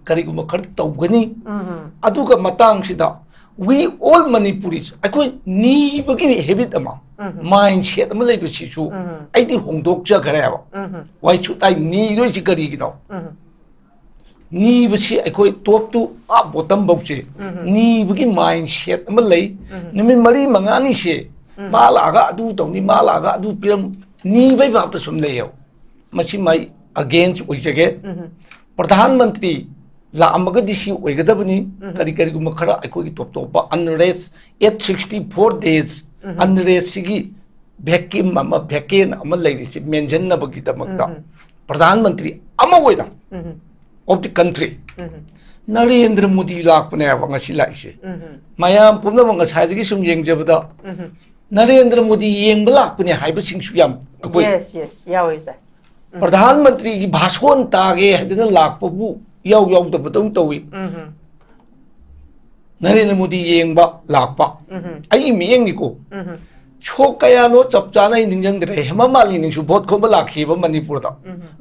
ꯀꯔꯤꯒꯨꯝꯕ ꯈꯔ ꯇꯧꯒꯅꯤ꯫ ꯎꯝ, ꯎꯝ. ꯑꯗꯨꯒ ꯃꯇꯥꯡꯁꯤꯗ we all Manipuris, ꯑꯩꯈꯣꯏ ꯅꯤꯕꯒꯤ ꯍꯦꯕꯤꯠ ꯑꯃ, ꯎꯝ. ꯃꯥꯏꯟ ꯁꯦꯠ ꯑꯃ ꯂꯩꯕꯁꯤꯁꯨ ꯎꯝ. ꯑꯩꯗꯤ ꯍꯣꯡꯗꯣꯛꯆꯈ꯭ꯔꯦꯕ꯫ ꯎꯝ. Why should I ꯅꯤꯗꯣꯏꯁꯤ ꯀꯔꯤꯒꯤꯅꯣ? ꯎꯝ. ꯅꯤꯕꯁꯤ ꯑꯩꯈꯣꯏ ꯇꯣꯞ ꯇꯨ ꯑꯥ ꯕꯣꯇꯝ ꯐꯧꯁꯦ ꯎꯝ. ꯅꯤꯕꯒꯤ ꯃꯥꯏꯟ ꯁꯦꯠ ꯑꯃ ꯂꯩ꯫ ꯎꯝ. ꯅꯨꯃꯤꯠ ꯃꯔꯤ ꯃꯉꯥꯅꯤꯁꯦ ꯎꯝ. ꯃꯥ ꯂꯥꯛꯑꯒ ꯑꯗꯨ ꯇꯧꯅꯤ, ꯃꯥ ꯂꯥꯛꯑꯒ ꯑꯗꯨ ꯄꯤꯔꯝ, ꯅꯤꯕꯩ ꯚꯥꯕꯇ ꯁꯨꯝ ꯂꯩꯌꯦꯕ꯫ ꯃꯁꯤ ꯃꯥꯏ ꯑꯒꯦꯟꯁ ꯑꯣꯏꯖꯒꯦ꯫ ꯎꯝ. ꯄ꯭ꯔꯙꯥꯟ ꯃꯟꯇ꯭ꯔꯤ ꯂꯥꯛꯑꯝꯃꯒꯗꯤ ꯁꯤ ꯑꯣꯏꯒꯗꯕꯅꯤ꯫ ꯎꯝ. ꯀꯔꯤ ꯀꯔꯤꯒꯨꯝꯕ ꯈꯔ ꯑꯩꯈꯣꯏꯒꯤ ꯇꯣꯞ ꯇꯣꯞꯄ ꯑꯟꯔꯦꯁ, ꯑꯦꯠ ꯁꯤꯛꯁꯇꯤ ꯐꯣꯔ ꯗꯦꯖ ꯎꯝ. ꯑꯟꯔꯦꯁꯁꯤꯒꯤ ꯚꯦꯀꯤꯝ ꯑꯃ, ꯚꯦꯀꯦꯟ ꯑꯃ ꯂꯩꯔꯤꯁꯤ ꯃꯦꯟꯁꯤꯟꯅꯕꯒꯤꯗꯃꯛꯇ ꯎꯝ. ꯄ꯭ꯔꯙꯥꯟ ꯃꯟꯇ꯭ꯔꯤ ꯑꯃ ꯑꯣꯏꯅ ꯎꯝ. ꯑꯣꯐ ꯗꯤ ꯀꯟꯇ꯭ꯔꯤ ꯎꯝ. ꯅꯔꯦꯟꯗ꯭ꯔ ꯃꯣꯗꯤ ꯂꯥꯛꯄꯅꯦꯕ ꯉꯁꯤ ꯂꯥꯛꯏꯁꯦ꯫ ꯃꯌꯥꯝ ꯄꯨꯝꯅꯃꯛ ꯉꯁꯥꯏꯗꯒꯤ ꯁꯨꯝ ꯌꯦꯡꯖꯕꯗ ꯅꯔꯦꯟꯗ꯭ꯔ ꯃꯣꯗꯤ ꯌꯦꯡꯕ ꯂꯥꯛꯄꯅꯦ ꯍꯥꯏꯕꯁꯤꯡꯁꯨ ꯌꯥꯝ ꯑꯩꯈꯣꯏ Yes, yes, ꯌꯥꯎꯋꯦ ꯁꯥꯔ꯫ ꯄ꯭ꯔꯙꯥꯟ ꯃꯟꯇ꯭ꯔꯤꯒꯤ ꯚꯥꯁꯣꯟ ꯇꯥꯒꯦ ꯍꯥꯏꯗꯅ ꯂꯥꯛꯄꯕꯨ ꯏꯌꯥꯎ ꯌꯥꯎꯗꯕꯗꯧ ꯇꯧꯏ꯫ ꯅꯔꯦꯟꯗ꯭ꯔ ꯃꯣꯗꯤ ꯌꯦꯡꯕ ꯂꯥꯛꯄ ꯑꯩꯒꯤ ꯃꯤꯠꯌꯦꯡꯅꯤꯀꯣ꯫ ꯁꯣꯛ ꯀꯌꯥꯅꯣ ꯆꯞ ꯆꯥꯅ ꯑꯩ ꯅꯤꯡꯁꯤꯡꯗ꯭ꯔꯦ꯫ ꯍꯦꯃꯥ ꯃꯥꯂꯤꯅꯤꯁꯨ ꯚꯣꯠ ꯈꯣꯝꯕ ꯂꯥꯛꯈꯤꯕ ꯃꯅꯤꯄꯨꯔꯗ꯫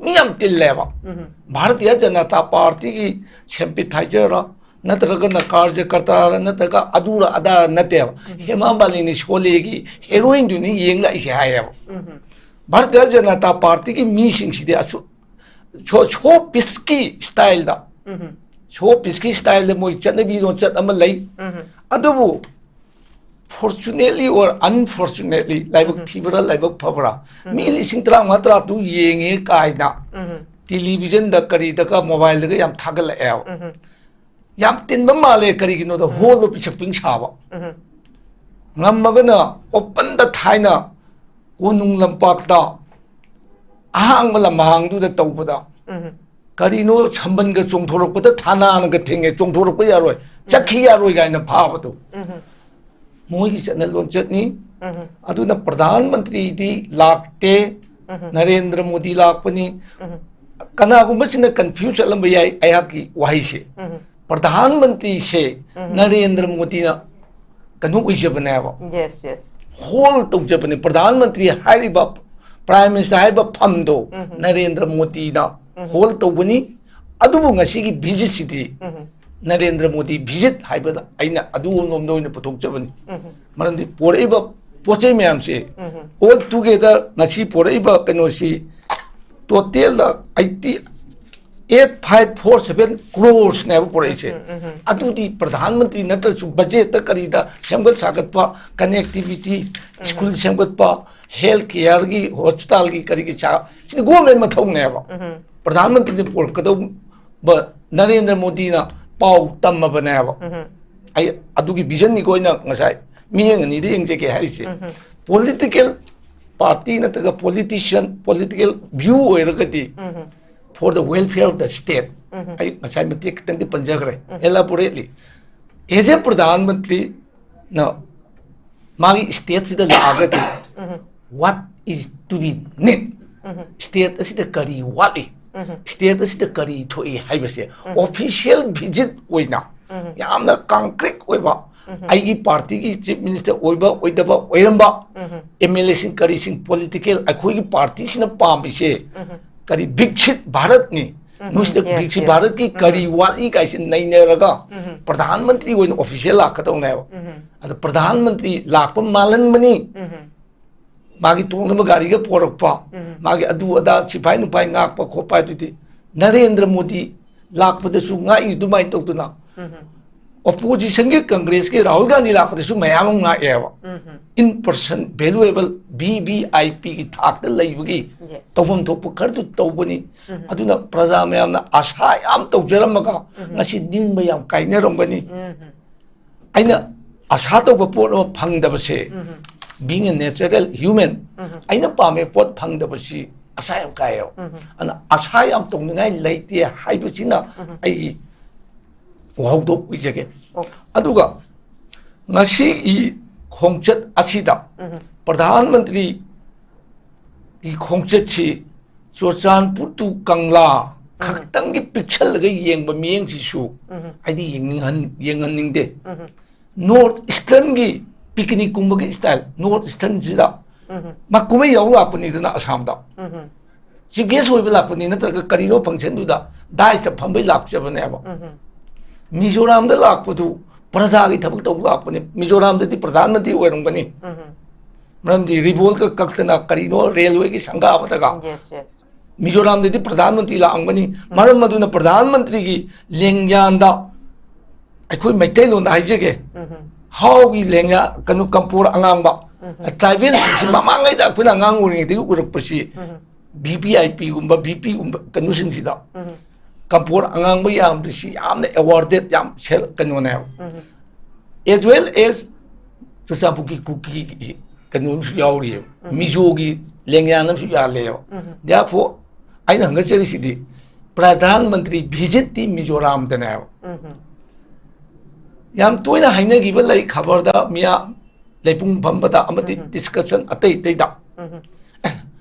ꯃꯤ ꯌꯥꯝ ꯇꯤꯜꯂꯦꯕ꯫ ꯚꯥꯔꯇꯤꯌ ꯖꯅꯇꯥ ꯄꯥꯔꯇꯤꯒꯤ sympathizer ꯔ ꯅꯠꯇ꯭ꯔꯒꯅ ꯀꯥꯔꯖꯀꯔꯇꯥꯔ ꯅꯠꯇ꯭ꯔꯒ ꯑꯗꯨꯔ ꯑꯗꯥꯔ ꯅꯠꯇꯦꯕ꯫ ꯍꯦꯃꯥ ꯃꯥꯂꯤꯅꯤ ꯁꯣꯂꯦꯒꯤ heroine ꯗꯨꯅꯤ ꯌꯦꯡ ꯂꯥꯛꯏꯁꯦ ꯍꯥꯏꯌꯦꯕ꯫ ꯚꯥꯔꯇꯤꯌ ꯖꯅꯇꯥ ꯄꯥꯔꯇꯤꯒꯤ ꯃꯤꯁꯤꯡꯁꯤꯗꯤ ꯑꯁꯨ ꯁꯣ ꯁꯣ ꯄꯤꯁꯀꯤ ꯁ꯭ꯇꯥꯏꯜꯗ ꯁꯣ ꯄꯤꯁꯀꯤ ꯁ꯭ꯇꯥꯏꯜꯗ ꯃꯣꯏ ꯆꯠꯅꯕꯤ ꯂꯣꯟꯆꯠ ꯑꯃ ꯂꯩ꯫ ꯑꯗꯨꯕꯨ fortunately or unfortunately, ꯂꯥꯏꯕꯛ ꯊꯤꯕ꯭ꯔꯥ ꯂꯥꯏꯕꯛ ꯐꯕ꯭ꯔꯥ, ꯃꯤ ꯂꯤꯁꯤꯡ ꯇꯔꯥꯃꯉꯥ ꯇꯔꯥꯇꯔꯨꯛ ꯌꯦꯡꯉꯦ ꯀꯥꯏꯅ ꯇꯦꯂꯤꯚꯤꯖꯟꯗ ꯀꯔꯤꯗꯒ ꯃꯣꯕꯥꯏꯜꯗꯒ ꯌꯥꯝ ꯊꯥꯒꯠꯂꯛꯑꯦꯕ꯫ ꯌꯥꯝ ꯇꯤꯟꯕ ꯃꯥꯜꯂꯦ꯫ ꯀꯔꯤꯒꯤꯅꯣꯗ ꯍꯣꯜꯗꯣ ꯄꯤꯁꯛ ꯄꯤꯛ ꯁꯥꯕ꯫ ꯉꯝꯃꯒꯅ ꯑꯣꯄꯟꯗ ꯊꯥꯏꯅ ꯀꯣꯅꯨꯡ ꯂꯝꯄꯥꯛꯇ ꯑꯍꯥꯡꯕ ꯂꯝꯍꯥꯡꯗꯨꯗ ꯇꯧꯕꯗ ꯀꯔꯤꯅꯣ ꯁꯝꯕꯟꯒ ꯆꯣꯡꯊꯣꯔꯛꯄꯗ ꯊꯥꯅꯥꯅꯒ ꯊꯤꯡꯉꯦ, ꯆꯣꯡꯊꯣꯔꯛꯄ ꯌꯥꯔꯣꯏ, ꯆꯠꯈꯤ ꯌꯥꯔꯣꯏ ꯀꯥꯏꯅ ꯐꯥꯕꯗꯣ꯫ ꯃꯣꯏꯒꯤ ꯆꯠꯅ ꯂꯣꯟꯆꯠꯅꯤ꯫ ꯑꯗꯨꯅ ꯄ꯭ꯔꯙꯥꯟ ꯃꯟꯇ꯭ꯔꯤꯗꯤ ꯂꯥꯛꯇꯦ, ꯅꯔꯦꯟꯗ꯭ꯔ ꯃꯣꯗꯤ ꯂꯥꯛꯄꯅꯤ꯫ ꯀꯅꯥꯒꯨꯝꯕꯁꯤꯅ ꯀꯟꯐ꯭ꯌꯨꯁ ꯆꯠꯂꯝꯕ ꯌꯥꯏ ꯑꯩꯍꯥꯛꯀꯤ ꯋꯥꯍꯩꯁꯦ꯫ ꯄ꯭ꯔꯙꯥꯟ ꯃꯟꯇ꯭ꯔꯤꯁꯦ ꯅꯔꯦꯟꯗ꯭ꯔ ꯃꯣꯗꯤꯅ ꯀꯩꯅꯣ ꯑꯣꯏꯖꯕꯅꯦꯕ, Yes, yes. ꯍꯣꯜ ꯇꯧꯖꯕꯅꯦ꯫ ꯄ꯭ꯔꯙꯥꯟ ꯃꯟꯇ꯭ꯔꯤ ꯍꯥꯏꯔꯤꯕ, ꯄ꯭ꯔꯥꯏꯝ ꯃꯤꯅꯤꯁꯇꯔ ꯍꯥꯏꯔꯤꯕ ꯐꯝꯗꯣ ꯅꯔꯦꯟꯗ꯭ꯔ ꯃꯣꯗꯤꯅ ꯍꯣꯜ ꯇꯧꯕꯅꯤ꯫ ꯑꯗꯨꯕꯨ ꯉꯁꯤꯒꯤ ꯚꯤꯖꯤꯠꯁꯤꯗꯤ ꯅꯔꯦꯟꯗ꯭ꯔ ꯃꯣꯗꯤ ꯚꯤꯖꯤꯠ ꯍꯥꯏꯕꯗ ꯑꯩꯅ ꯑꯗꯨ ꯂꯣꯝꯗ ꯑꯣꯏꯅ ꯄꯨꯊꯣꯛꯆꯕꯅꯤ꯫ ꯃꯔꯝꯗꯤ ꯄꯣꯔꯛꯏꯕ ꯄꯣꯠ ꯆꯩ ꯃꯌꯥꯝꯁꯦ, all together ꯉꯁꯤ ꯄꯣꯔꯛꯏꯕ ꯀꯩꯅꯣꯁꯤ ꯇꯣꯇꯦꯜꯗ eighty eight five four seven crores ꯅꯦꯕ ꯄꯨꯔꯛꯏꯁꯦ꯫ ꯑꯗꯨꯗꯤ ꯄ꯭ꯔꯙꯥꯟ ꯃꯟꯇ꯭ꯔꯤ ꯅꯠꯇ꯭ꯔꯁꯨ ꯕꯖꯦꯠꯇ ꯀꯔꯤꯗ ꯁꯦꯝꯒꯠ ꯁꯥꯒꯠꯄ, ꯀꯅꯦꯛꯇꯤꯚꯤꯇꯤ, ꯁ꯭ꯀꯨꯜ ꯁꯦꯝꯒꯠꯄ, ꯍꯦꯜꯊ ꯀꯦꯌꯔꯒꯤ, ꯍꯣꯁꯄꯤꯇꯥꯜꯒꯤ ꯀꯔꯤꯒꯤ ꯆꯥ, ꯁꯤꯗꯤ ꯒꯣꯔꯃꯦꯟ ꯃꯊꯧꯅꯦꯕ꯫ ꯄ꯭ꯔꯙꯥꯟ ꯃꯟꯇ꯭ꯔꯤꯅ ꯄꯨꯔꯛꯀꯗꯧꯕ ꯅꯔꯦꯟꯗ꯭ꯔ ꯃꯣꯗꯤꯅ ꯄꯥꯎ ꯇꯝꯃꯕꯅꯦꯕ꯫ ꯑꯩ ꯑꯗꯨꯒꯤ ꯚꯤꯖꯟꯅꯤꯀꯣ ꯑꯩꯅ ꯉꯁꯥꯏ ꯃꯤꯠꯌꯦꯡ ꯑꯅꯤꯗ ꯌꯦꯡꯖꯒꯦ ꯍꯥꯏꯔꯤꯁꯦ꯫ ꯄꯣꯂꯤꯇꯤꯀꯦꯜ ꯄꯥꯔꯇꯤ ꯅꯠꯇ꯭ꯔꯒ ꯄꯣꯂꯤꯇꯤꯁꯤꯌꯟ, ꯄꯣꯂꯤꯇꯤꯀꯦꯜ ꯚ꯭ꯌꯨ ꯑꯣꯏꯔꯒꯗꯤ for the welfare of the state, ꯑꯩ ꯉꯁꯥꯏ ꯃꯇꯦꯛ ꯈꯤꯇꯪꯗꯤ ꯄꯟꯖꯈ꯭ꯔꯦ, elaborately. As a ꯄ꯭ꯔꯙꯥꯟ ꯃꯟꯇ꯭ꯔꯤꯅ ꯃꯥꯒꯤ stateꯁꯤꯗ ꯂꯥꯛꯑꯒꯗꯤ, what is to be need? State ꯑꯁꯤꯗ ꯀꯔꯤ ꯋꯥꯠꯂꯤ? State ꯑꯁꯤꯗ ꯀꯔꯤ ꯊꯣꯛꯏ ꯍꯥꯏꯕꯁꯦ official visit ꯑꯣꯏꯅ, ꯌꯥꯝꯅ concrete ꯑꯣꯏꯕ, ꯑꯩꯒꯤ partyꯒꯤ chief minister ꯑꯣꯏꯕ ꯑꯣꯏꯗꯕ ꯑꯣꯏꯔꯝꯕ, MLAꯁꯤꯡ ꯀꯔꯤꯁꯤꯡ, political, ꯑꯩꯈꯣꯏꯒꯤ partyꯁꯤꯅ ꯄꯥꯝꯃꯤꯁꯦ ꯀꯔꯤ, ꯕꯤꯛꯁꯤꯠ ꯚꯥꯔꯠꯅꯤ, ꯅꯣꯏꯁꯤꯗ ꯕꯤꯛꯁꯤꯠ ꯚꯥꯔꯠꯀꯤ ꯀꯔꯤ ꯋꯥꯠꯂꯤ ꯀꯥꯏꯁꯤ ꯅꯩꯅꯔꯒ ꯄ꯭ꯔꯙꯥꯟ ꯃꯟꯇ꯭ꯔꯤ ꯑꯣꯏꯅ official ꯂꯥꯛꯀꯗꯧꯅꯦꯕ꯫ ꯑꯗꯣ ꯄ꯭ꯔꯙꯥꯟ ꯃꯟꯇ꯭ꯔꯤ ꯂꯥꯛꯄ ꯃꯥꯜꯍꯟꯕꯅꯤ, ꯃꯥꯒꯤ ꯇꯣꯡꯅꯕ ꯒꯥꯔꯤꯒ ꯄꯣꯔꯛꯄ, ꯃꯥꯒꯤ ꯑꯗꯨ ꯑꯗꯥ, ꯁꯤꯐꯥꯏ ꯅꯨꯄꯥꯏ ꯉꯥꯛꯄ ꯈꯣꯠꯄ ꯍꯥꯏꯗꯨꯗꯤ ꯅꯔꯦꯟꯗ꯭ꯔ ꯃꯣꯗꯤ ꯂꯥꯛꯄꯗꯁꯨ ꯉꯥꯛꯏ ꯑꯗꯨꯃꯥꯏꯅ ꯇꯧꯗꯅ, oppositionꯒꯤ, Congressꯀꯤ ꯔꯥꯍꯨꯜ ꯒꯥꯟꯙꯤ ꯂꯥꯛꯄꯗꯁꯨ ꯃꯌꯥꯝ ꯑꯃ ꯉꯥꯛꯑꯦꯕ꯫ In person valuable VVIPꯒꯤ ꯊꯥꯛꯇ ꯂꯩꯕꯒꯤ ꯇꯧꯐꯝ ꯊꯣꯛꯄ ꯈꯔꯗꯨ ꯇꯧꯕꯅꯤ꯫ ꯑꯗꯨꯅ ꯄ꯭ꯔꯖꯥ ꯃꯌꯥꯝꯅ ꯑꯁꯥ ꯌꯥꯝ ꯇꯧꯖꯔꯝꯃꯒ ꯉꯁꯤ ꯅꯤꯡꯕ ꯌꯥꯝ ꯀꯥꯏꯅꯔꯝꯒꯅꯤ꯫ ꯑꯩꯅ ꯑꯁꯥ ꯇꯧꯕ ꯄꯣꯠ ꯑꯃ ꯐꯪꯗꯕꯁꯦ, being a natural human, ꯑꯩꯅ ꯄꯥꯝꯃꯦ ꯄꯣꯠ ꯐꯪꯗꯕꯁꯤ ꯑꯁꯥ ꯌꯥꯝ ꯀꯥꯏꯌꯦꯕ꯫ ꯑꯗꯨꯅ ꯑꯁꯥ ꯌꯥꯝ ꯇꯧꯅꯤꯡꯉꯥꯏ ꯂꯩꯇꯦ ꯍꯥꯏꯕꯁꯤꯅ ꯑꯩꯒꯤ ꯋꯥꯍꯧꯗꯣꯛ ꯑꯣꯏꯖꯒꯦ꯫ ꯑꯗꯨꯒ ꯉꯁꯤꯒꯤ ꯈꯣꯡꯆꯠ ꯑꯁꯤꯗ ꯄ꯭ꯔꯙꯥꯟ ꯃꯟꯇ꯭ꯔꯤꯒꯤ ꯈꯣꯡꯆꯠꯁꯤ ꯆꯨꯔꯆꯥꯟꯄꯨꯔ to ꯀꯪꯂꯥ ꯈꯛꯇꯪꯒꯤ ꯄꯤꯛꯁꯜꯂꯒ ꯌꯦꯡꯕ ꯃꯤꯠꯌꯦꯡꯁꯤꯁꯨ ꯑꯩꯗꯤ ꯌꯦꯡꯅꯤꯡꯍꯟ-, ꯌꯦꯡꯍꯟꯅꯤꯡꯗꯦ꯫ North Easternꯒꯤ picnicꯀꯨꯝꯕꯒꯤ style, North Easternꯁꯤꯗ ꯃꯥ ꯀꯨꯝꯍꯩ ꯌꯥꯎ ꯂꯥꯛꯄꯅꯤꯗꯅ ꯑꯁꯥꯝꯗ꯫ Chief guest ꯑꯣꯏꯕ ꯂꯥꯛꯄꯅꯤ, ꯅꯠꯇ꯭ꯔꯒ ꯀꯔꯤꯅꯣ functionꯗꯨꯗ dais ꯐꯝꯕꯩ ꯂꯥꯛꯆꯕꯅꯦꯕ꯫ ꯃꯤꯖꯣꯔꯥꯝꯗ ꯂꯥꯛꯄꯗꯨ ꯄ꯭ꯔꯖꯥꯒꯤ ꯊꯕꯛ ꯇꯧꯕ ꯂꯥꯛꯄꯅꯤ꯫ ꯃꯤꯖꯣꯔꯥꯝꯗꯗꯤ ꯄ꯭ꯔꯙꯥꯟ ꯃꯟꯇ꯭ꯔꯤ ꯑꯣꯏꯔꯝꯒꯅꯤ꯫ ꯃꯔꯝꯗꯤ revoltꯀ ꯀꯛꯇꯅ ꯀꯔꯤꯅꯣ railwayꯒꯤ ꯁꯪꯒꯥꯕꯗꯒ꯫ Yes, yes. ꯃꯤꯖꯣꯔꯥꯝꯗꯗꯤ ꯄ꯭ꯔꯙꯥꯟ ꯃꯟꯇ꯭ꯔꯤ ꯂꯥꯛꯑꯝꯒꯅꯤ꯫ ꯃꯔꯝ ꯑꯗꯨꯅ ꯄ꯭ꯔꯙꯥꯟ ꯃꯟꯇ꯭ꯔꯤꯒꯤ ꯂꯦꯡꯌꯥꯟꯗ ꯑꯩꯈꯣꯏ ꯃꯩꯇꯩꯂꯣꯟꯗ ꯍꯥꯏꯖꯒꯦ, ꯍꯥꯎꯒꯤ ꯂꯦꯡꯌꯥ, ꯀꯩꯅꯣ, ꯀꯝꯄꯣꯔ ꯑꯉꯥꯡꯕ, tribalꯁꯤꯡꯁꯤ ꯃꯃꯥꯡꯉꯩꯗ ꯑꯩꯈꯣꯏꯅ ꯑꯉꯥꯡ ꯑꯣꯏꯔꯤꯉꯩꯗꯒꯤ ꯎꯔꯛꯄꯁꯤ, VVIPꯒꯨꯝꯕ, VPꯒꯨꯝꯕ ꯀꯩꯅꯣꯁꯤꯡꯁꯤꯗ ꯀꯝꯄꯣꯔ ꯑꯉꯥꯡꯕ ꯌꯥꯝꯕꯁꯤ ꯌꯥꯝꯅ awarded, ꯌꯥꯝ ꯁꯦꯜ-, ꯀꯩꯅꯣꯅꯦꯕ꯫ As well as ꯆꯨꯔꯆꯥꯟꯄꯨꯔꯒꯤ ꯀꯨꯀꯤꯒꯤ ꯀꯩꯅꯣ ꯑꯃꯁꯨ ꯌꯥꯎꯔꯤꯑꯕ, ꯃꯤꯖꯣꯒꯤ ꯂꯦꯡꯌꯥꯟ ꯑꯃꯁꯨ ꯌꯥꯜꯂꯦꯕ꯫ Therefore, ꯑꯩꯅ ꯍꯪꯒꯠꯆꯔꯤꯁꯤꯗꯤ, ꯄ꯭ꯔꯙꯥꯟ ꯃꯟꯇ꯭ꯔꯤ ꯚꯤꯖꯤꯠꯇꯤ ꯃꯤꯖꯣꯔꯥꯝꯗꯅꯦꯕ꯫ ꯎꯝ꯫ ꯌꯥꯝ ꯇꯣꯏꯅ ꯍꯥꯏꯅꯈꯤꯕ ꯂꯩ, ꯈꯕꯔꯗ, ꯃꯤꯌꯥ ꯂꯩꯄꯨꯡ ꯐꯝꯕꯗ ꯑꯃꯗꯤ ꯎꯝ꯫ ꯗꯤꯁꯀꯁꯟ ꯑꯇꯩ ꯑꯇꯩꯗ꯫ ꯎꯝ꯫ ꯑꯦ,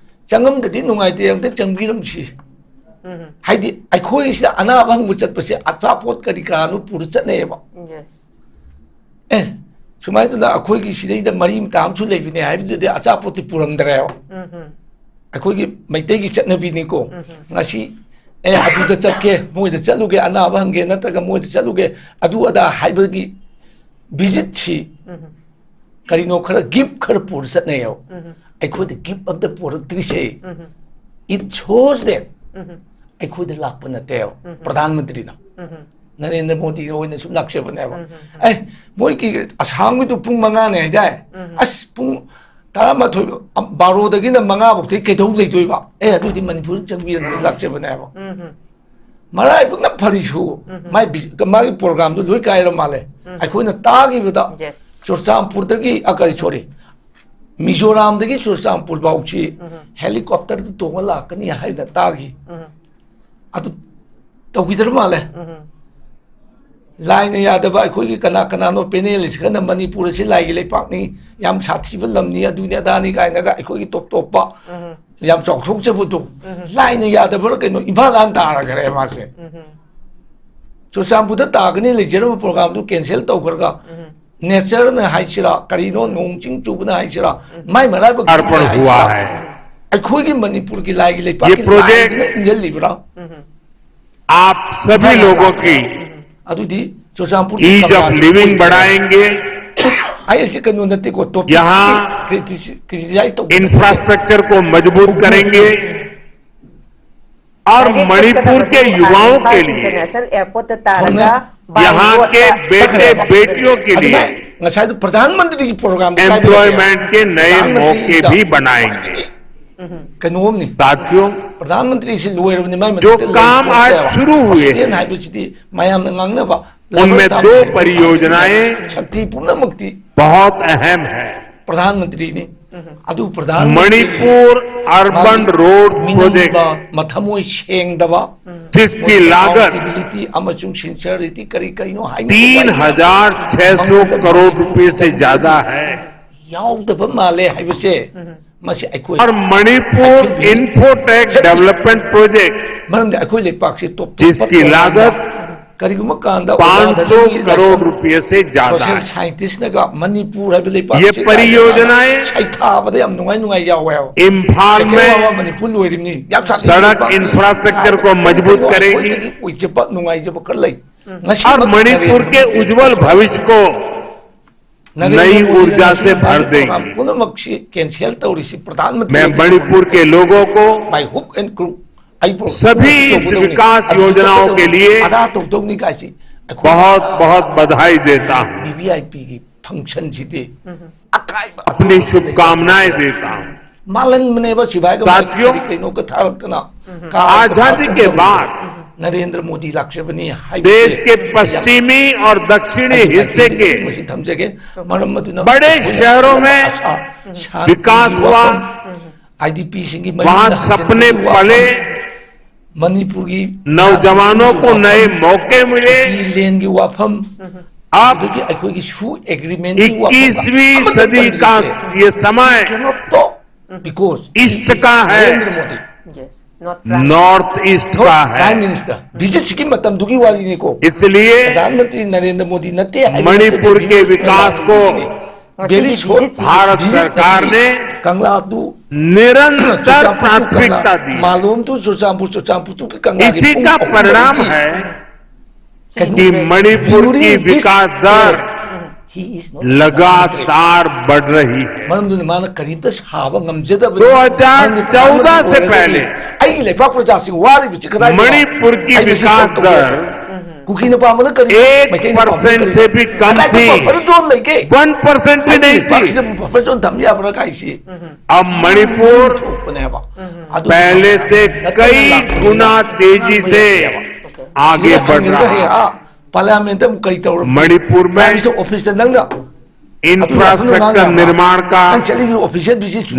ꯆꯪꯉꯝꯗꯗꯤ ꯅꯨꯡꯉꯥꯏꯇꯦ, ꯑꯝꯇ ꯆꯪꯕꯤꯔꯝꯁꯤ꯫ ꯎꯝ꯫ ꯍꯥꯏꯗꯤ ꯑꯩꯈꯣꯏꯁꯤꯗ ꯑꯅꯥꯕ ꯍꯪꯕ ꯆꯠꯄꯁꯦ ꯑꯆꯥꯄꯣꯠ ꯀꯔꯤ ꯀꯔꯥꯅꯣ ꯄꯨꯔ ꯆꯠꯅꯩꯌꯦꯕ꯫ Yes꯫ ꯑꯦ, ꯁꯨꯃꯥꯏꯅ ꯇꯧꯗꯅ ꯑꯩꯈꯣꯏꯒꯤ ꯁꯤꯗꯩꯗ ꯃꯔꯤ ꯃꯇꯥ ꯑꯃꯁꯨ ꯂꯩꯕꯅꯦ ꯍꯥꯏꯕꯗꯨꯗꯤ ꯑꯆꯥꯄꯣꯠꯇꯤ ꯄꯨꯔꯝꯗ꯭ꯔꯦꯕ꯫ ꯎꯝ꯫ ꯑꯩꯈꯣꯏꯒꯤ ꯃꯩꯇꯩꯒꯤ ꯆꯠꯅꯕꯤꯅꯤꯀꯣ꯫ ꯎꯝ꯫ ꯉꯁꯤ, ꯑꯦ, ꯑꯗꯨꯗ ꯆꯠꯀꯦ, ꯃꯣꯏꯗ ꯆꯠꯂꯨꯒꯦ, ꯑꯅꯥꯕ ꯍꯪꯒꯦ, ꯅꯠꯇ꯭ꯔꯒ ꯃꯣꯏꯗ ꯆꯠꯂꯨꯒꯦ, ꯑꯗꯨ ꯑꯗꯥ ꯍꯥꯏꯕꯒꯤ ꯚꯤꯖꯤꯠꯁꯤ ꯎꯝ꯫ ꯀꯔꯤꯅꯣ ꯈꯔ ꯒꯤꯐ ꯈꯔ ꯄꯨꯔ ꯆꯠꯅꯩꯌꯦꯕ꯫ ꯎꯝ꯫ ꯑꯩꯈꯣꯏꯗ ꯒꯤꯐ ꯑꯝꯇ ꯄꯨꯔꯛꯇ꯭ꯔꯤꯁꯦ, ꯎꯝ꯫ It shows that ꯎꯝ꯫ ꯑꯩꯈꯣꯏꯗ ꯂꯥꯛꯄ ꯅꯠꯇꯦꯕ ꯎꯝ꯫ ꯄ꯭ꯔꯙꯥꯟ ꯃꯟꯇ꯭ꯔꯤꯅ꯫ ꯎꯝ꯫ ꯅꯔꯦꯟꯗ꯭ꯔ ꯃꯣꯗꯤꯒꯤ ꯑꯣꯏꯅ ꯁꯨꯝ ꯂꯥꯛꯆꯕꯅꯦꯕ꯫ ꯎꯝ, ꯎꯝ, ꯎꯝ꯫ ꯑꯦ, ꯃꯣꯏꯒꯤ ꯑꯁꯥꯝꯒꯤꯗꯨ ꯄꯨꯡ ꯃꯉꯥꯅꯦ ꯍꯥꯏꯗꯥꯏ? ꯎꯝ, ꯎꯝ꯫ ꯑꯁ, ꯄꯨꯡ ꯇꯔꯥꯃꯥꯊꯣꯏ, ꯑ, ꯕꯥꯔꯣꯗꯒꯤꯅ ꯃꯉꯥ ꯐꯥꯎꯗꯤ ꯀꯩꯗꯧ ꯂꯩꯗꯣꯏꯕ? ꯑꯦ, ꯑꯗꯨꯗꯤ ꯃꯅꯤꯄꯨꯔꯗ ꯆꯪꯕꯤꯔꯝꯒꯦ ꯂꯥꯛꯆꯕꯅꯦꯕ꯫ ꯎꯝ, ꯎꯝ꯫ ꯃꯔꯥꯏꯕꯛꯅ ꯐꯔꯤꯁꯨ, ꯎꯝ, ꯎꯝ꯫ ꯃꯥꯏ ꯕꯤ-, ꯃꯥꯒꯤ ꯄ꯭ꯔꯣꯒ꯭ꯔꯥꯝꯗꯨ ꯂꯣꯏ ꯀꯥꯏꯔ ꯃꯥꯜꯂꯦ꯫ ꯎꯝ, ꯎꯝ꯫ ꯑꯩꯈꯣꯏꯅ ꯇꯥꯈꯤꯕꯗ, Yes꯫ ꯆꯨꯔꯆꯥꯟꯄꯨꯔꯗꯒꯤ, ꯑ, ꯀꯔꯤ, sorry, ꯃꯤꯖꯣꯔꯥꯝꯗꯒꯤ ꯆꯨꯔꯆꯥꯟꯄꯨꯔ ꯐꯥꯎꯁꯤ ꯎꯝ, ꯎꯝ꯫ ꯍꯦꯂꯤꯀꯣꯞꯇꯔꯗ ꯇꯣꯡꯉ ꯂꯥꯛꯀꯅꯤ ꯍꯥꯏꯅ ꯇꯥꯈꯤ꯫ ꯎꯝ꯫ ꯑꯗꯨ ꯇꯧꯕꯤꯗ꯭ꯔ ꯃꯥꯜꯂꯦ꯫ ꯎꯝ꯫ ꯂꯥꯏꯅ ꯌꯥꯗꯕ ꯑꯩꯈꯣꯏꯒꯤ ꯀꯅꯥ ꯀꯅꯥꯅꯣ ꯄꯦꯅꯦꯂꯤꯁ ꯈꯔꯅ ꯃꯅꯤꯄꯨꯔ ꯑꯁꯤ ꯂꯥꯏꯒꯤ ꯂꯩꯄꯥꯛꯅꯤ, ꯌꯥꯝ ꯁꯥꯊꯤꯕ ꯂꯝꯅꯤ, ꯑꯗꯨꯅꯤ ꯑꯗꯥꯅꯤ ꯀꯥꯏꯅꯒ ꯑꯩꯈꯣꯏꯒꯤ ꯇꯣꯞ ꯇꯣꯞꯄ ꯎꯝ꯫ ꯌꯥꯝ ꯆꯥꯎꯊꯣꯛꯆꯕꯗꯣ ꯎꯝ꯫ ꯂꯥꯏꯅ ꯌꯥꯗꯕ꯭ꯔꯥ ꯀꯩꯅꯣ ꯏꯝꯐꯥꯜ ꯍꯥꯟꯅ ꯇꯥꯔꯈ꯭ꯔꯦ ꯃꯥꯁꯦ꯫ ꯎꯝ꯫ ꯆꯨꯔꯆꯥꯟꯄꯨꯔꯗ ꯇꯥꯒꯅꯤ ꯂꯩꯖꯔꯝꯕ ꯄ꯭ꯔꯣꯒ꯭ꯔꯥꯝꯗꯨ ꯀꯦꯟꯁꯦꯜ ꯇꯧꯈ꯭ꯔꯒ ꯎꯝ꯫ ꯅꯦꯆꯔꯅ ꯍꯥꯏꯁꯤꯔꯥ, ꯀꯔꯤꯅꯣ, ꯅꯣꯡ ꯆꯤꯡ ꯆꯨꯕꯅ ꯍꯥꯏꯁꯤꯔꯥ, ꯎꯝ꯫ ꯃꯥꯏ ꯃꯔꯥꯏꯕꯛ ꯑꯔꯄण ꯍꯨꯋꯥ ꯍꯥꯏꯁꯤꯔꯥ, ꯍꯥꯏ꯫ ꯑꯩꯈꯣꯏꯒꯤ ꯃꯅꯤꯄꯨꯔꯒꯤ ꯂꯥꯏꯒꯤ ꯂꯩꯄꯥꯛꯀꯤ ꯏꯟꯖꯜꯂꯤꯕ꯭ꯔꯥ? ꯎꯝ꯫ आप सभी लोगों की ꯑꯗꯨꯗꯤ ꯆꯨꯔꯆꯥꯟꯄꯨꯔꯒꯤ ease of living बढ़ाएंगे, ꯑꯩ ꯑꯁꯤ ꯀꯩꯅꯣ ꯅꯠꯇꯦꯀꯣ, ꯇꯣꯄꯤꯛ ꯌꯍꯥ ꯀ꯭ꯔꯤꯇꯤꯁꯥꯏꯖ ꯇꯧꯕ ꯅꯠꯇꯦ꯫ Infrastructure को मजबूत करेंगे और मणिपुर के युवाओं के लिए, ꯏꯝꯐꯥꯜ ꯏꯟꯇꯔꯅꯦꯁꯅꯦꯜ ꯑꯦꯌꯔꯄꯣꯔꯠꯇ ꯇꯥꯔꯒ ꯌꯍꯥ ꯀꯦ ꯕꯦꯇꯦ ꯕꯦꯇꯤꯌꯣ ꯀꯦ ꯂꯤꯌꯦ ꯑꯗꯨꯃꯥꯏ ꯉꯁꯥꯏꯗꯣ ꯄ꯭ꯔꯙꯥꯟ ꯃꯟꯇ꯭ꯔꯤꯒꯤ ꯄ꯭ꯔꯣꯒ꯭ꯔꯥꯝꯗꯣ ꯀꯥꯏꯗ ꯂꯩꯒꯦ? ꯑꯦꯝꯄ꯭ꯂꯣꯏꯃꯦꯟꯠ ꯀꯦ ꯅꯌꯦ ꯃꯧꯀꯦ ꯚꯤ ꯕꯅꯥꯌꯦꯡꯒꯦ꯫ ꯀꯩꯅꯣꯝꯅꯤ꯫ ꯁꯥꯊꯤꯌꯣ, ꯄ꯭ꯔꯙꯥꯟ ꯃꯟꯇ꯭ꯔꯤꯁꯤ ꯂꯣꯏꯔꯕꯅꯤ, ꯃꯥꯏ ꯃꯊꯛꯇ ꯂꯩ ꯄꯣꯠꯇꯦꯕ꯫ ꯍꯣꯁꯇꯦꯜ ꯍꯥꯏꯕꯁꯤꯗꯤ ꯃꯌꯥꯝꯅ ꯉꯥꯡꯅꯕ ꯎꯟꯃꯦ ꯗꯣ ꯄꯔꯤꯌꯣꯖꯅꯥꯌꯦ ꯁꯛꯇꯤ ꯄꯨꯝꯅꯃꯛꯇꯤ ꯕꯍꯨꯠ ꯑꯍꯝ ꯍꯩ꯫ ꯄ꯭ꯔꯙꯥꯟ ꯃꯟꯇ꯭ꯔꯤꯅꯤ꯫ ꯑꯗꯨ ꯄ꯭ꯔꯙꯥꯟ ꯃꯟꯇ꯭ꯔꯤꯒꯤ ꯃꯥꯒꯤ ꯃꯤꯅꯝꯕ, ꯃꯊꯃꯣꯏ ꯁꯦꯡꯗꯕ, ꯃꯣꯏ ꯃꯥꯒꯤ ꯃꯥꯒꯤ accountability ꯑꯃꯁꯨꯡ sincerity ꯀꯔꯤ ꯀꯔꯤꯅꯣ ꯍꯥꯏꯅ ꯃꯉꯣꯟꯗ ꯃꯅꯤꯄꯨꯔ ꯌꯥꯎꯗꯕ ꯃꯥꯜꯂꯦ ꯍꯥꯏꯕꯁꯦ, ꯃꯁꯤ ꯑꯩꯈꯣꯏ ꯑꯩꯈꯣꯏꯒꯤ ꯃꯅꯤꯄꯨꯔ ꯏꯟꯐꯣꯇꯦꯛ ꯗꯦꯕꯂꯞꯃꯦꯟ ꯄ꯭ꯔꯣꯖꯦꯛ ꯃꯔꯝꯗꯤ ꯑꯩꯈꯣꯏ ꯂꯩꯄꯥꯛꯁꯤ ꯇꯣꯞ ꯇꯣꯞꯄ ꯀꯔꯤꯒꯨꯝꯕ ꯀꯥꯟꯗ ꯑꯣꯖꯥ ꯙꯅꯟꯖꯌ ꯂꯥꯏꯁ꯭ꯔꯝ, social scientistꯅꯒ ꯃꯅꯤꯄꯨꯔ ꯍꯥꯏꯕ ꯂꯩꯄꯥꯛꯁꯤ ꯀꯥꯏꯗꯅ ꯁꯩꯊꯥꯕꯗ ꯌꯥꯝ ꯅꯨꯡꯉꯥꯏ ꯅꯨꯡꯉꯥꯏ ꯌꯥꯎꯋꯦꯕ꯫ ꯏꯝꯐꯥꯜ ꯁꯦꯀꯦꯟ ꯋꯥꯔꯜ ꯋꯥꯔ ꯃꯅꯤꯄꯨꯔ ꯂꯣꯏꯔꯤꯕꯅꯤ, ꯌꯥꯝ ꯁꯥꯊꯤꯕ ꯂꯩꯄꯥꯛꯅꯤ꯫ ꯀꯔꯤ ꯀꯔꯤꯅꯣ ꯑꯩꯈꯣꯏꯗꯒꯤ ꯑꯣꯏꯖꯕ ꯅꯨꯡꯉꯥꯏꯖꯕ ꯈꯔ ꯂꯩ꯫ ꯉꯁꯤꯃꯛ ꯅꯔꯦꯟꯗ꯭ꯔ ꯃꯣꯗꯤꯅ ꯅꯔꯦꯟꯗ꯭ꯔ ꯃꯣꯗꯤꯅ ꯉꯁꯤ ꯃꯥꯒꯤ program ꯄꯨꯝꯅꯃꯛꯁꯤ cancel ꯇꯧꯔꯤꯁꯤ ꯄ꯭ꯔꯙꯥꯟ ꯃꯟꯇ꯭ꯔꯤ ꯃꯅꯤꯄꯨꯔ ꯀꯦ ꯂꯣꯒꯣ ꯀꯣ by hook and crook꯫ ꯑꯩ ꯁꯚꯤ ꯇꯧꯒꯗꯧꯅꯤ, ꯕꯤꯀꯥꯁ ꯑꯗꯨ ꯌꯣꯖꯅꯥꯑꯣ ꯀꯦ ꯆꯠꯀꯗꯧꯅꯤ, ꯂꯤꯌꯦ ꯑꯗꯥ ꯇꯧꯗꯧꯅꯤ ꯀꯥꯏꯁꯤ ꯑꯩꯈꯣꯏ ꯕꯍꯨꯠ ꯕꯍꯨꯠ ꯕꯙꯥꯏ ꯗꯦꯇꯥ ꯍꯨ꯫ ꯕꯤ ꯚꯤ ꯑꯥꯏ ꯄꯤꯒꯤ functionꯁꯤꯗꯤ ꯑꯀꯥꯏꯕ ꯑꯄꯨꯟꯕ ꯑꯃꯠꯇ ꯂꯩꯇꯦ꯫ ꯑꯄꯅꯤ ꯁꯨꯚꯀꯥꯃꯅꯥꯑꯦ ꯗꯦꯇꯥ ꯍꯨ꯫ ꯃꯥꯜꯍꯟꯕꯅꯦꯕ ꯁꯤꯚꯥꯏꯒ ꯃꯥꯏ ꯁꯥꯊꯤꯌꯣ, ꯀꯔꯤ ꯀꯩꯅꯣꯒ ꯊꯥꯔꯛꯇꯅ ꯀꯥꯔꯒ ꯑꯥꯖꯥꯗꯤ ꯀꯦ ꯀꯥꯞꯇꯅ ꯕꯥꯗ ꯅꯔꯦꯟꯗ꯭ꯔ ꯃꯣꯗꯤ ꯂꯥꯛꯆꯕꯅꯤ ꯍꯥꯏꯕꯁꯦ ꯗꯦꯁ ꯀꯦ ꯌꯥꯝ ꯄꯁꯆꯤꯃꯤ ꯑꯣꯔ ꯗꯛꯁꯤꯅꯤ ꯑꯩꯒꯤ ꯍꯤꯁꯁꯦ ꯃꯥꯏꯀꯩꯗꯒꯤ ꯀꯦ ꯑꯩ ꯃꯁꯤ ꯊꯝꯖꯒꯦ꯫ ꯃꯔꯝ ꯑꯗꯨꯅ ꯕꯗꯦ ꯑꯩꯈꯣꯏꯅ ꯁꯍꯔꯣ ꯃꯦ ꯑꯁꯥ ꯁꯥꯟꯇꯤꯒꯤ ꯕꯤꯀꯥꯁ ꯍꯨꯋꯥ, ꯋꯥꯐꯝ, ꯑꯥꯏ ꯗꯤ ꯄꯤꯁꯤꯡꯒꯤ ꯃꯌꯨꯝꯗ ꯋꯍꯥ ꯁꯄꯅꯦ ꯍꯟꯖꯤꯟꯕꯒꯤ ꯄꯂꯦ, ꯋꯥꯐꯝ, ꯃꯅꯤꯄꯨꯔꯒꯤ ꯅꯧꯖꯋꯥꯅꯣ ꯀꯣ ꯅꯌꯦ ꯃꯧꯀꯦ ꯃꯤꯂꯦ, ꯂꯦꯟꯒꯤ ꯋꯥꯐꯝ, ꯑꯕ ꯑꯗꯒꯤ ꯑꯩꯈꯣꯏꯒꯤ ꯁꯨ ꯑꯦꯒ꯭ꯔꯤꯃꯦꯟꯒꯤ ꯋꯥꯐꯝ ꯏꯛꯀꯤꯁꯋꯤं ꯑꯃꯠꯇ ꯁꯗꯤ ꯀꯥ ꯄꯟꯗ꯭ꯔꯤꯁꯦ꯫ ꯌꯦ ꯁꯃꯌ Cannot talk because ꯏꯁ꯭ꯠ ꯀꯥ ꯍꯦ, Narendra Modi. Yes, not prime Minister꯫ North east ꯀꯥ ꯍꯦ꯫ Prime Minister visit ꯁꯤꯒꯤ ꯃꯇꯝꯗꯨꯒꯤ ꯋꯥꯔꯤꯅꯤꯀꯣ꯫ ꯏꯁꯂꯤꯌꯦ ꯄ꯭ꯔꯙꯥꯟ ꯃꯟꯇ꯭ꯔꯤ ꯅꯔꯦꯟꯗ꯭ꯔ ꯃꯣꯗꯤ ꯅꯠꯇꯦ ꯍꯥꯏꯕ ꯅꯠꯆꯗꯦ, ꯃꯅꯤꯄꯨꯔ ꯀꯦ ꯚꯤꯀꯥꯁ ꯀꯣ ꯉꯁꯤꯒꯤ ꯚꯦꯔꯤ ꯁꯣꯔꯠ ꯚꯤꯖꯤꯠꯁꯤꯒꯤ ꯚꯥꯔꯠ ꯁꯔꯀꯥꯔ ꯅꯦ ꯀꯪꯂꯥꯗꯨ ꯅꯤꯔꯟꯇꯔ ꯆꯨꯔꯆꯥꯟꯄꯨꯔ ꯇꯨ ꯀꯪꯂꯥ, ꯄ꯭ꯔꯥꯊꯃꯤꯀꯇꯥ ꯗꯤ꯫ ꯃꯥꯂꯣꯝ ꯇꯨ ꯆꯨꯔꯆꯥꯟꯄꯨꯔ, ꯆꯨꯔꯆꯥꯟꯄꯨꯔ ꯇꯨ ꯀꯪꯂꯥꯒꯤ ꯏꯁꯤ ꯄꯨꯡ ꯀꯥ ꯑꯍꯨꯝ ꯄꯔꯤꯅꯥꯝ ꯃꯔꯤꯒꯤ ꯍꯥꯏ ꯀꯩꯅꯣ, ꯀꯤ ꯃꯅꯤꯄꯨꯔ ꯀꯤ during this ꯚꯤꯀꯥꯁ ꯗꯔ year, he is not ꯂꯒꯥꯇꯥꯔ ꯕꯗ ꯔꯍꯤ ꯍꯥꯏ꯫ ꯃꯔꯝꯗꯨꯅ ꯃꯥꯅ ꯀꯔꯤꯝꯇ ꯁꯥꯕ ꯉꯝꯖꯗꯕꯅꯤ꯫ ꯗꯣ ꯍꯖꯥꯔ ꯃꯔꯝꯗꯤ ꯆꯧꯗꯥ ꯄ꯭ꯔꯙꯥꯟ ꯃꯟꯇ꯭ꯔꯤ ꯁꯦ ꯑꯣꯏꯔꯒꯗꯤ ꯄꯍꯂꯦ ꯑꯩꯒꯤ ꯂꯩꯄꯥꯛ ꯄ꯭ꯔꯖꯥꯁꯤꯡ ꯋꯥꯔꯤꯕꯁꯤ ꯀꯗꯥꯏꯗꯅꯣ? ꯃꯅꯤꯄꯨꯔ ꯀꯤ ꯑꯩ ꯃꯁꯤ ꯚꯤꯀꯥꯁ ꯁꯣꯛꯇꯕ ꯗꯔ ꯌꯥꯗꯦ꯫ ꯀꯨꯀꯤꯅ ꯄꯥꯝꯕꯅ ꯀꯔꯤꯅꯣ? एक ꯃꯩꯇꯩꯅ ꯄꯥꯝꯕꯅ ꯀꯔꯤꯅꯣ? ꯀꯗꯥꯏꯗ buffer zone ꯂꯩꯒꯦ? वन परसेंट भी ꯑꯩꯒꯤ नहीं थी। ꯂꯩꯄꯥꯛꯁꯤꯗ buffer zone ꯊꯝ ꯌꯥꯕ꯭ꯔꯥ ꯀꯥꯏꯁꯤ? अब मणिपुर ꯊꯣꯛꯄꯅꯦꯕ꯫ ꯑꯗꯨ पहले से ꯅꯠꯇꯅ कई ꯂꯥꯛꯄꯅꯤꯅ गुना तेजी ꯉꯥꯡꯕ से ꯌꯥꯗꯦꯕ꯫ आगे ꯁꯤꯗ बढ़ ꯍꯪꯉꯤꯗꯨꯅ ꯍꯌꯦꯡ, रहा है। ꯑꯥ, ꯄꯥꯔꯂꯤꯌꯥꯃꯦꯟꯠꯇ ꯑꯃꯨꯛ ꯀꯔꯤ ꯇꯧꯔꯕ? ꯃꯅꯤꯄꯨꯔ ꯃꯦ ꯄ꯭ꯔꯥꯏꯝ ꯃꯤꯅꯤꯁꯇꯔ ꯑꯣꯐꯤꯁꯇ ꯅꯪꯅ Infrastructure निर्माण का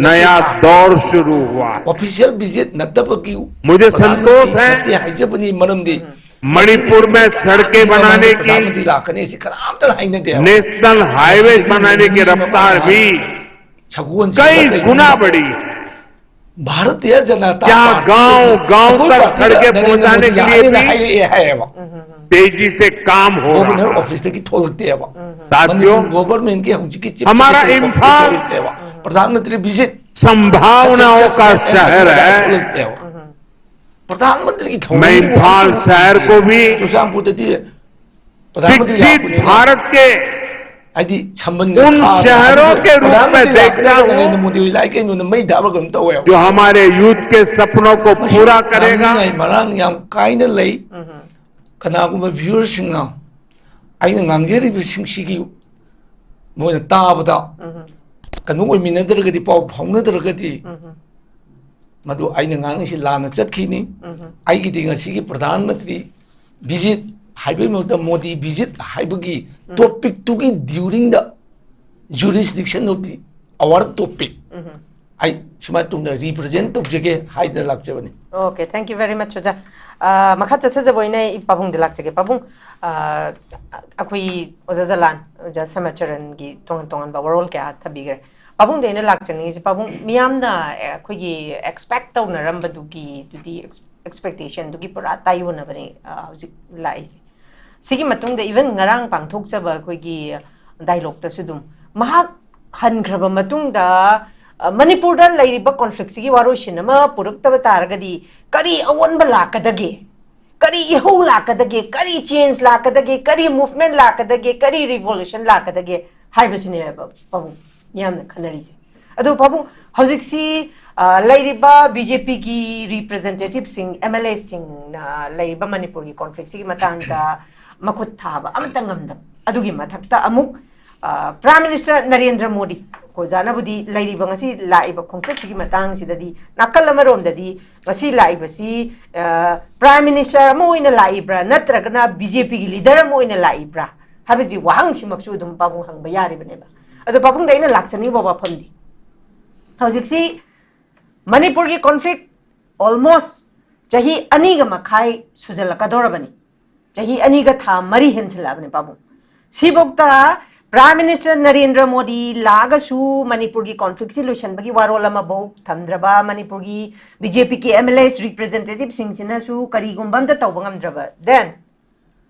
नया दौर शुरू हुआ है। Official visit ꯅꯠꯇꯕꯒꯤ मुझे संतोष है। ꯅꯠꯇꯦ ꯍꯥꯏꯖꯕꯅꯤ, ꯃꯔꯝꯗꯤ ꯃꯅꯤꯄꯨꯔ ꯃꯦ ꯁꯔꯀꯦ ꯕꯅꯥꯅꯦ ꯀꯤ, ꯄ꯭ꯔꯙꯥꯟ ꯃꯟꯇ꯭ꯔꯤ ꯂꯥꯛꯀꯅꯤ ꯁꯤ ꯀꯅꯥꯝꯇ ꯍꯥꯏꯅꯗꯦ꯫ ꯅꯦꯁꯅꯦꯜ ꯍꯥꯏꯋꯦ ꯕꯅꯥꯅꯦ ꯀꯤ ꯔꯐꯇꯥꯔ ꯚꯤ ꯁꯒꯣꯜꯁꯦꯟ ꯀꯩ ꯒꯨꯅꯥ ꯕꯥꯔꯤ꯫ ꯚꯥꯔꯇꯤꯌ ꯖꯅꯇꯥ ꯄꯥꯔꯇꯤ, ꯒꯥꯎ ꯒꯥꯎ ꯇꯛ ꯁꯔꯀꯦ ꯄꯍꯨꯡꯆꯥꯅꯦ ꯀꯦ ꯂꯤꯌꯦ ꯚꯤ ꯍꯥꯏꯔꯛꯑꯦ ꯍꯥꯏꯌꯦꯕ꯫ ꯇꯦꯖꯤ ꯁꯦ ꯀꯥꯝ ꯍꯣ ꯔꯍꯥ ꯍꯥꯏ꯫ ꯒꯣꯚꯔꯅꯔ ꯑꯣꯐꯤꯁꯇꯒꯤ ꯊꯣꯛꯂꯛꯇꯦꯕ꯫ ꯁꯥꯊꯤꯌꯣ, ꯃꯅꯤꯄꯨꯔ ꯒꯣꯚꯔꯅꯃꯦꯟꯠꯀꯤ ꯍꯧꯖꯤꯛꯀꯤ chief secretary ꯑꯣꯐꯤꯁꯇꯒꯤ ꯊꯣꯛꯂꯛꯇꯦꯕ꯫ Pradhan Mantri visit ꯁꯝꯚꯥꯕꯅꯥꯑꯣ ꯀꯥ ꯁꯍꯔ ꯍꯥꯏ꯫ ꯊꯣꯛꯂꯛꯇꯦꯕ꯫ ꯄ꯭ꯔꯙꯥꯟ ꯃꯟꯇ꯭ꯔꯤꯒꯤ ꯊꯧꯔꯝ ꯏꯝꯐꯥꯜ ꯁꯍꯔ ꯀꯣ ꯚꯤ ꯆꯨꯔꯆꯥꯟꯄꯨꯔꯗꯗꯤ ꯄ꯭ꯔꯙꯥꯟ ꯃꯟꯇ꯭ꯔꯤ ꯂꯥꯛꯄꯅꯤꯅ ꯍꯥꯏꯗꯤ ꯁꯝꯕꯟꯒ ꯎꯟ ꯈꯥꯔꯒ ꯁꯍꯔꯣ ꯀꯦ ꯔꯨꯞ ꯃꯦ ꯗꯦꯈꯇꯥ ꯍꯨ ꯅꯔꯦꯟꯗ꯭ꯔ ꯃꯣꯗꯤ ꯍꯣꯏ ꯂꯥꯛꯑꯦ ꯀꯩꯅꯣꯅ ꯃꯩ ꯊꯥꯕ꯭ꯔꯥ ꯀꯩꯅꯣꯝ ꯇꯧꯋꯦꯕ꯫ ꯖꯣ ꯍꯃꯥꯔꯦ ꯌꯨꯊ ꯀꯦ ꯁꯄꯅꯣ ꯀꯣ ꯄꯨꯔꯥ ꯀꯔꯦꯒꯥ꯫ ꯃꯔꯥꯡ ꯌꯥꯝ ꯀꯥꯏꯅ ꯂꯩ꯫ ꯀꯅꯥꯒꯨꯝꯕ ꯚ꯭ꯌꯨꯋꯔꯁꯤꯡꯅ ꯑꯩꯅ ꯉꯥꯡꯖꯔꯤꯕꯁꯤꯡꯁꯤꯒꯤ ꯃꯣꯏꯅ ꯇꯥꯕꯗ ꯀꯩꯅꯣ ꯑꯣꯏꯃꯤꯟꯅꯗ꯭ꯔꯒꯗꯤ, ꯄꯥꯎ ꯐꯥꯎꯅꯗ꯭ꯔꯒꯗꯤ ꯃꯗꯨ ꯑꯩꯅ ꯉꯥꯡꯉꯤꯁꯤ ꯂꯥꯟꯅ ꯆꯠꯈꯤꯅꯤ꯫ ꯑꯩꯒꯤꯗꯤ ꯉꯁꯤꯒꯤ ꯄ꯭ꯔꯙꯥꯟ ꯃꯟꯇ꯭ꯔꯤ ꯚꯤꯖꯤꯠ ꯍꯥꯏꯕꯒꯤ ꯃꯍꯨꯠꯇ ꯃꯣꯗꯤ ꯚꯤꯖꯤꯠ ꯍꯥꯏꯕꯒꯤ ꯇꯣꯄꯤꯛꯇꯨꯒꯤ during the jurisdiction of the our topic ꯑꯩ ꯁꯨꯃꯥꯏꯅ ꯇꯧꯅ ꯔꯤꯄ꯭ꯔꯖꯦꯟ ꯇꯧꯖꯒꯦ ꯍꯥꯏꯗꯅ ꯂꯥꯛꯆꯕꯅꯤ꯫ Okay, thank you very much, ꯑꯣꯖꯥ꯫ ꯑ, ꯃꯈꯥ ꯆꯠꯊꯖꯕ ꯑꯣꯏꯅ ꯑꯩ ꯄꯥꯕꯨꯡꯗ ꯂꯥꯛꯆꯒꯦ꯫ ꯄꯥꯕꯨꯡ, ꯑ, ꯑꯩꯈꯣꯏ ꯑꯣꯖꯥ ꯖꯂꯥꯟ, ꯑꯣꯖꯥ ꯁꯃꯆꯔꯟꯒꯤ ꯇꯣꯉꯥꯟ ꯇꯣꯉꯥꯟꯕ ꯋꯥꯔꯣꯜ ꯀꯌꯥ ꯊꯝꯕꯤꯈ꯭ꯔꯦ꯫ ꯄꯥꯕꯨꯡꯗ ꯑꯩꯅ ꯂꯥꯛꯆꯅꯤꯡꯉꯤꯁꯦ, ꯄꯥꯕꯨꯡ, ꯃꯤꯌꯥꯝꯅ, ꯑ, ꯑꯩꯈꯣꯏꯒꯤ expect ꯇꯧꯅꯔꯝꯕꯗꯨꯒꯤ, ꯑꯗꯨꯗꯤ ex-, expectation ꯗꯨꯒꯤ ꯄꯨꯔꯥ ꯇꯥꯏꯑꯣꯟꯅꯕꯅꯦ, ꯑ, ꯍꯧꯖꯤꯛ ꯂꯥꯛꯏꯁꯦ꯫ ꯁꯤꯒꯤ ꯃꯇꯨꯡꯗ even ꯉꯔꯥꯡ ꯄꯥꯡꯊꯣꯛꯆꯕ ꯑꯩꯈꯣꯏꯒꯤ dialogue ꯇꯁꯨ ꯑꯗꯨꯝ ꯃꯍꯥꯛ ꯍꯟꯈ꯭ꯔꯕ ꯃꯇꯨꯡꯗ, ꯑ, ꯃꯅꯤꯄꯨꯔꯗ ꯂꯩꯔꯤꯕ conflict ꯁꯤꯒꯤ ꯋꯥꯔꯣꯏꯁꯤꯟ ꯑꯃ ꯄꯨꯔꯛꯇꯕ ꯇꯥꯔꯒꯗꯤ ꯀꯔꯤ ꯑꯑꯣꯟꯕ ꯂꯥꯛꯀꯗꯒꯦ? ꯀꯔꯤ ꯏꯍꯧ ꯂꯥꯛꯀꯗꯒꯦ? ꯀꯔꯤ change ꯂꯥꯛꯀꯗꯒꯦ? ꯀꯔꯤ movement ꯂꯥꯛꯀꯗꯒꯦ? ꯀꯔꯤ revolution ꯂꯥꯛꯀꯗꯒꯦ? ꯍꯥꯏꯕꯁꯤꯅꯦꯕ ꯄꯥꯕꯨꯡ ꯃꯤꯌꯥꯝꯅ ꯈꯟꯅꯔꯤꯁꯦ꯫ ꯑꯗꯨ ꯄꯥꯕꯨꯡ, ꯍꯧꯖꯤꯛꯁꯤ, ꯑ, ꯂꯩꯔꯤꯕ BJP ꯒꯤ representative ꯁꯤꯡ, MLA ꯁꯤꯡꯅ ꯂꯩꯔꯤꯕ ꯃꯅꯤꯄꯨꯔꯒꯤ conflict ꯁꯤꯒꯤ ꯃꯇꯥꯡꯗ ꯃꯈꯨꯠ ꯊꯥꯕ ꯑꯃꯠꯇ ꯉꯝꯗꯕ, ꯑꯗꯨꯒꯤ ꯃꯊꯛꯇ ꯑꯃꯨꯛ, ꯑ, Prime Minister ꯅꯔꯦꯟꯗ꯭ꯔ ꯃꯣꯗꯤ, ꯑꯣꯖꯥꯅꯕꯨꯗꯤ ꯂꯩꯔꯤꯕ ꯉꯁꯤ ꯂꯥꯛꯏꯕ ꯈꯣꯡꯆꯠꯁꯤꯒꯤ ꯃꯇꯥꯡꯁꯤꯗꯗꯤ ꯅꯥꯀꯜ ꯑꯃꯔꯣꯝꯗꯗꯤ ꯉꯁꯤ ꯂꯥꯛꯏꯕꯁꯤ, ꯑ, Prime Minister ꯑꯃ ꯑꯣꯏꯅ ꯂꯥꯛꯏꯕ꯭ꯔꯥ, ꯅꯠꯇ꯭ꯔꯒꯅ BJP ꯒꯤ leader ꯑꯃ ꯑꯣꯏꯅ ꯂꯥꯛꯏꯕ꯭ꯔꯥ? ꯍꯥꯏꯕꯁꯤ ꯋꯥꯍꯪꯁꯤꯃꯛꯁꯨ ꯑꯗꯨꯝ ꯄꯥꯕꯨꯡ ꯍꯪꯕ ꯌꯥꯔꯤꯕꯅꯦꯕ꯫ ꯑꯗꯣ ꯄꯥꯕꯨꯡꯗ ꯑꯩꯅ ꯂꯥꯛꯆꯅꯤꯡꯕ ꯋꯥꯐꯝꯗꯤ, ꯍꯧꯖꯤꯛꯁꯤ ꯃꯅꯤꯄꯨꯔꯒꯤ conflict almost ꯆꯍꯤ ꯑꯅꯤꯒ ꯃꯈꯥꯏ ꯁꯨꯖꯜꯂꯛꯀꯗꯧꯔꯕꯅꯤ꯫ ꯆꯍꯤ ꯑꯅꯤꯒ ꯊꯥ ꯃꯔꯤ ꯍꯦꯟꯖꯜꯂꯛꯑꯕꯅꯤ ꯄꯥꯕꯨꯡ꯫ ꯁꯤꯐꯧꯗ Prime Minister ꯅꯔꯦꯟꯗ꯭ꯔ ꯃꯣꯗꯤ ꯂꯥꯛꯑꯒꯁꯨ ꯃꯅꯤꯄꯨꯔꯒꯤ conflict ꯁꯤ ꯂꯣꯏꯁꯤꯟꯕꯒꯤ ꯋꯥꯔꯣꯜ ꯑꯃꯐꯧ ꯊꯝꯗ꯭ꯔꯕ, ꯃꯅꯤꯄꯨꯔꯒꯤ BJP ꯒꯤ MLAs representative ꯁꯤꯡꯁꯤꯅꯁꯨ ꯀꯔꯤꯒꯨꯝꯕ ꯑꯝꯇ ꯇꯧꯕ ꯉꯝꯗ꯭ꯔꯕ, then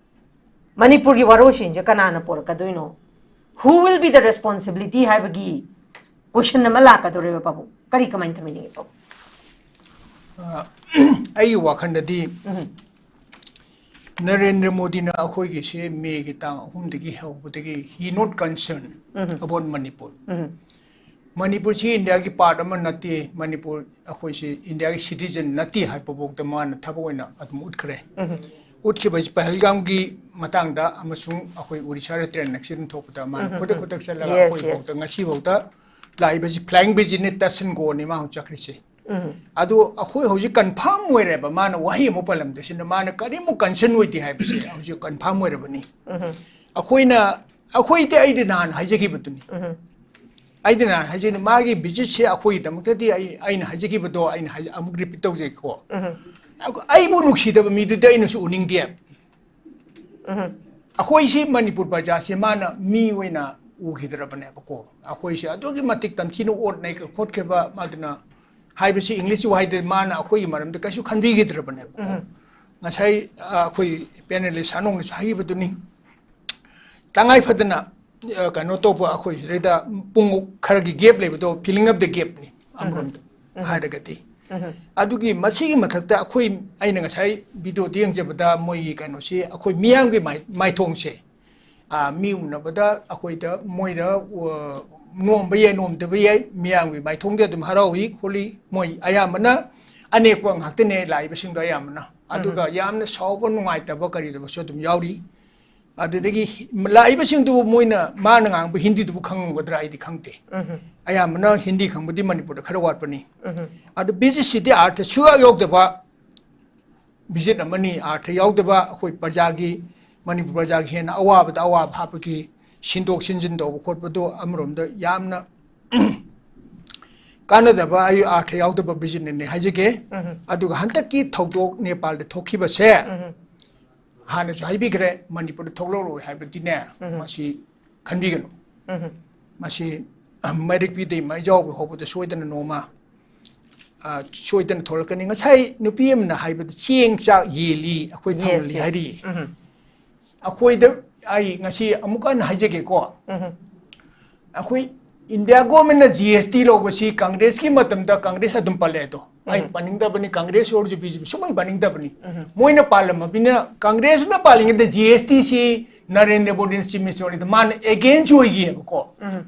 ꯃꯅꯤꯄꯨꯔꯒꯤ ꯋꯥꯔꯣꯜꯁꯤꯡꯁꯦ ꯀꯅꯥꯅ ꯄꯣꯔꯛꯀꯗꯣꯏꯅꯣ? Who will be the responsibility ꯍꯥꯏꯕꯒꯤ question ꯑꯃ ꯂꯥꯛꯀꯗꯧꯔꯦꯕ ꯄꯥꯕꯨꯡ꯫ ꯀꯔꯤ ꯀꯃꯥꯏꯅ ꯊꯝꯕꯤꯅꯤꯡꯉꯤ ꯄꯥꯕꯨꯡ? ꯑ, ꯑꯩꯒꯤ ꯋꯥꯈꯜꯗꯗꯤ ꯎꯝ, ꯅꯔꯦꯟꯗ꯭ꯔ ꯃꯣꯗꯤꯅ ꯑꯩꯈꯣꯏꯒꯤꯁꯦ ꯃꯦꯒꯤ ꯇꯥꯡ ꯑꯍꯨꯝꯗꯒꯤ ꯍꯧꯕꯗꯒꯤ he not concern um, about Manipur꯫ ꯎꯝ, ꯃꯅꯤꯄꯨꯔꯁꯤ ꯏꯟꯗꯤꯌꯥꯒꯤ part ꯑꯃ ꯅꯠꯇꯦ, ꯃꯅꯤꯄꯨꯔ ꯑꯩꯈꯣꯏꯁꯤ ꯏꯟꯗꯤꯌꯥꯒꯤ citizen ꯅꯠꯇꯦ ꯍꯥꯏꯕꯐꯥꯎꯗ ꯃꯥꯅ ꯊꯕꯛ ꯑꯣꯏꯅ ꯑꯗꯨꯝ ꯎꯠꯈ꯭ꯔꯦ꯫ ꯎꯝ, ꯎꯠꯈꯤꯕꯁꯤ ꯄꯍꯜꯒꯥꯝꯒꯤ ꯃꯇꯥꯡꯗ ꯑꯃꯁꯨꯡ ꯑꯩꯈꯣꯏ ꯎꯔꯤꯁꯥꯗ train accident ꯊꯣꯛꯄꯗ ꯃꯥꯅ ꯎꯝ, ꯈꯨꯗꯛ ꯎꯝ꯫ ꯈꯨꯗꯛ ꯆꯠꯂꯒ Yes, ꯑꯩꯈꯣꯏ yes. ꯐꯥꯎꯗ ꯉꯁꯤꯐꯥꯎꯗ ꯂꯥꯛꯏꯕꯁꯤ flying visit ꯅꯤ, touch and go ꯅꯤ ꯃꯥ ꯍꯧꯖꯤꯛ ꯆꯠꯈ꯭ꯔꯤꯁꯦ꯫ ꯎꯝ, ꯑꯗꯨ ꯑꯩꯈꯣꯏ ꯍꯧꯖꯤꯛ confirm ꯑꯣꯏꯔꯦꯕ, ꯃꯥꯅ ꯋꯥꯍꯩ ꯑꯃ ꯄꯜꯂꯝꯗꯣꯏꯁꯤꯅ ꯃꯥꯅ ꯀꯔꯤꯃꯨꯛ concern ꯑꯣꯏꯗꯦ ꯍꯥꯏꯕꯁꯦ ꯍꯧꯖꯤꯛ confirm ꯑꯣꯏꯔꯕꯅꯤ꯫ ꯎꯝ, ꯑꯩꯈꯣꯏꯅ, ꯑꯩꯈꯣꯏꯗꯤ ꯑꯩꯗꯤ ꯅꯍꯥꯟ ꯍꯥꯏꯖꯈꯤꯕꯗꯨꯅꯤ꯫ ꯎꯝ, ꯑꯩꯗꯤ ꯅꯍꯥꯟ ꯍꯥꯏꯖꯩ, ꯃꯥꯒꯤ visit ꯁꯦ ꯑꯩꯈꯣꯏꯒꯤꯗꯃꯛꯇꯗꯤ ꯑꯩ, ꯑꯩꯅ ꯍꯥꯏꯖꯈꯤꯕꯗꯣ ꯑꯩꯅ ꯍꯥꯏ-, ꯑꯃꯨꯛ repeat ꯇꯧꯖꯩꯀꯣ꯫ ꯎꯝ, ꯑꯩꯕꯨ ꯅꯨꯡꯁꯤꯗꯕ ꯃꯤꯗꯨꯗꯤ ꯑꯩꯅꯁꯨ ꯎꯅꯤꯡꯗꯦ꯫ ꯎꯝ, ꯑꯩꯈꯣꯏꯁꯤ ꯃꯅꯤꯄꯨꯔ ꯄ꯭ꯔꯖꯥꯁꯦ ꯃꯥꯅ ꯃꯤ ꯑꯣꯏꯅ ꯎꯈꯤꯗ꯭ꯔꯕꯅꯦꯕꯀꯣ꯫ ꯑꯩꯈꯣꯏꯁꯦ ꯑꯗꯨꯛꯀꯤ ꯃꯇꯤꯛ ꯇꯝꯊꯤꯅ ꯑꯣꯠꯅꯩ ꯈꯣꯠꯈꯤꯕ, ꯃꯗꯨꯅ ꯍꯥꯏꯕꯁꯤ English ꯋꯥꯍꯩꯗ ꯃꯥꯅ ꯑꯩꯈꯣꯏꯒꯤ ꯃꯔꯝꯗ ꯀꯩꯁꯨ ꯈꯟꯕꯤꯈꯤꯗ꯭ꯔꯕꯅꯦꯕꯀꯣ꯫ ꯎꯝ꯫ ꯉꯁꯥꯏ, ꯑ, ꯑꯩꯈꯣꯏ panelist ꯁꯥꯅꯣꯡꯅꯁꯨ ꯍꯥꯏꯈꯤꯕꯗꯨꯅꯤ, ꯇꯉꯥꯏ ꯐꯗꯅ, ꯑ, ꯀꯩꯅꯣ ꯇꯧꯕ, ꯑꯩꯈꯣꯏ ꯁꯤꯗꯩꯗ ꯄꯨꯡ ꯈꯔꯒꯤ gap ꯂꯩꯕꯗꯣ filling up the gap ꯅꯤ ꯑꯃꯔꯣꯝꯗ ꯎꯝ꯫ ꯍꯥꯏꯔꯒꯗꯤ꯫ ꯎꯝ꯫ ꯑꯗꯨꯒꯤ ꯃꯁꯤꯒꯤ ꯃꯊꯛꯇ ꯑꯩꯈꯣꯏ, ꯑꯩꯅ ꯉꯁꯥꯏ video ꯗ ꯌꯦꯡꯖꯕꯗ ꯃꯣꯏꯒꯤ ꯀꯩꯅꯣꯁꯤ ꯑꯩꯈꯣꯏ ꯃꯤꯌꯥꯝꯒꯤ ꯃꯥꯏ-, ꯃꯥꯏꯊꯣꯡꯁꯦ, ꯑ, ꯃꯤ ꯎꯅꯕꯗ ꯑꯩꯈꯣꯏꯗ, ꯃꯣꯏꯗ, ꯑ, ꯅꯣꯝꯕ ꯌꯥꯏ, ꯅꯣꯝꯗꯕ ꯌꯥꯏ, ꯃꯤꯌꯥꯝꯒꯤ ꯃꯥꯏꯊꯣꯡꯗ ꯑꯗꯨꯝ ꯍꯔꯥꯎꯏ ꯈꯣꯠꯂꯤ꯫ ꯃꯣꯏ ꯑꯌꯥꯝꯕꯅ ꯑꯅꯦꯛꯄ ꯉꯥꯛꯇꯅꯦ ꯂꯥꯛꯏꯕꯁꯤꯡꯗꯣ ꯑꯌꯥꯝꯕꯅ꯫ ꯑꯗꯨꯒ ꯌꯥꯝꯅ ꯁꯥꯎꯕ ꯅꯨꯡꯉꯥꯏꯇꯕ ꯀꯔꯤꯗꯕꯁꯨ ꯑꯗꯨꯝ ꯌꯥꯎꯔꯤ꯫ ꯑꯗꯨꯗꯒꯤ ꯍꯤ-, ꯂꯥꯛꯏꯕꯁꯤꯡꯗꯨꯕꯨ ꯃꯣꯏꯅ, ꯃꯥꯅ ꯉꯥꯡꯕ ꯍꯤꯟꯗꯤꯗꯨꯕꯨ ꯈꯪꯉꯝꯒꯗ꯭ꯔꯥ ꯑꯩꯗꯤ ꯈꯪꯗꯦ꯫ ꯎꯝ꯫ ꯑꯌꯥꯝꯕꯅ ꯍꯤꯟꯗꯤ ꯈꯪꯕꯗꯤ ꯃꯅꯤꯄꯨꯔꯗ ꯈꯔ ꯋꯥꯠꯄꯅꯤ꯫ ꯎꯝ꯫ ꯑꯗꯨ visit ꯁꯤꯗꯤ ꯑꯥꯔꯊ ꯁꯨꯌꯥꯎ ꯌꯥꯎꯗꯕ visit ꯑꯃꯅꯤ, ꯑꯥꯔꯊ ꯌꯥꯎꯗꯕ, ꯑꯩꯈꯣꯏ ꯄ꯭ꯔꯖꯥꯒꯤ ꯃꯅꯤꯄꯨꯔ ꯄ꯭ꯔꯖꯥꯒꯤ ꯍꯦꯟꯅ ꯑꯋꯥꯕꯗ ꯑꯋꯥꯕ ꯍꯥꯞꯄꯒꯤ ꯁꯤꯟꯗꯣꯛ ꯁꯤꯟꯖꯤꯟ ꯇꯧꯕ ꯈꯣꯠꯄꯗꯣ ꯑꯃꯔꯣꯝꯗ ꯌꯥꯝꯅ ꯀꯥꯟꯅꯗꯕ, ꯑꯩ ꯑꯥꯔꯊ ꯌꯥꯎꯗꯕ vision ꯅꯦ ꯍꯥꯏꯖꯒꯦ꯫ ꯎꯝ꯫ ꯑꯗꯨꯒ ꯍꯟꯗꯛꯀꯤ ꯊꯧꯗꯣꯛ ꯅꯦꯄꯥꯜꯗ ꯊꯣꯛꯈꯤꯕꯁꯦ, ꯎꯝ꯫ ꯍꯥꯟꯅꯁꯨ ꯍꯥꯏꯕꯤꯈ꯭ꯔꯦ, ꯃꯅꯤꯄꯨꯔꯗ ꯊꯣꯛꯂꯛꯂꯣꯏ ꯍꯥꯏꯕꯗꯤꯅꯦ, ꯎꯝ꯫ ꯃꯁꯤ ꯈꯟꯕꯤꯒꯅꯨ꯫ ꯎꯝ꯫ ꯃꯁꯤ, ꯑ, ꯃꯩꯔꯛ ꯄꯤꯗꯩ ꯃꯩꯖꯥꯎꯕ ꯍꯧꯕꯗ ꯁꯣꯏꯗꯅ ꯅꯣꯡꯃ, ꯑ, ꯁꯣꯏꯗꯅ ꯊꯣꯛꯂꯛꯀꯅꯤ꯫ ꯉꯁꯥꯏ ꯅꯨꯄꯤ ꯑꯃꯅ ꯍꯥꯏꯕꯗ ꯆꯦꯡ ꯆꯥꯛ ꯌꯦꯜꯂꯤ, ꯑꯩꯈꯣꯏ Yes, ꯐꯪꯍꯜꯂꯤ yes. ꯍꯥꯏꯔꯤ꯫ ꯎꯝ꯫ ꯑꯩꯈꯣꯏꯗ, ꯑꯩ ꯉꯁꯤ ꯑꯃꯨꯛ ꯍꯟꯅ ꯍꯥꯏꯖꯒꯦꯀꯣ꯫ ꯎꯝ꯫ ꯑꯩꯈꯣꯏ ꯏꯟꯗꯤꯌꯥ ꯒꯣꯔꯃꯦꯟꯅ G S T ꯂꯧꯕꯁꯤ ꯀꯪꯒ꯭ꯔꯦꯁꯀꯤ ꯃꯇꯝꯗ ꯀꯪꯒ꯭ꯔꯦꯁ ꯑꯗꯨꯝ ꯄꯜꯂꯦ ꯑꯗꯣ꯫ ꯑꯩ ꯎꯝ꯫ ꯄꯟꯅꯤꯡꯗꯕꯅꯤ, ꯀꯪꯒ꯭ꯔꯦꯁ ꯑꯣꯏꯔꯁꯨ BJP ꯁꯨꯡꯄꯟ ꯄꯟꯅꯤꯡꯗꯕꯅꯤ꯫ ꯎꯝ꯫ ꯃꯣꯏꯅ ꯄꯥꯜꯂꯝꯃꯕꯅꯤꯅ ꯀꯪꯒ꯭ꯔꯦꯁꯅ ꯄꯥꯜꯂꯤꯉꯩꯗ G S T ꯁꯤ ꯅꯔꯦꯟꯗ꯭ꯔ ꯃꯣꯗꯤꯅ Chief Minister ꯑꯣꯏꯔꯤꯉꯩꯗ ꯃꯥꯅ against ꯑꯣꯏꯈꯤꯑꯕꯀꯣ꯫ ꯎꯝ꯫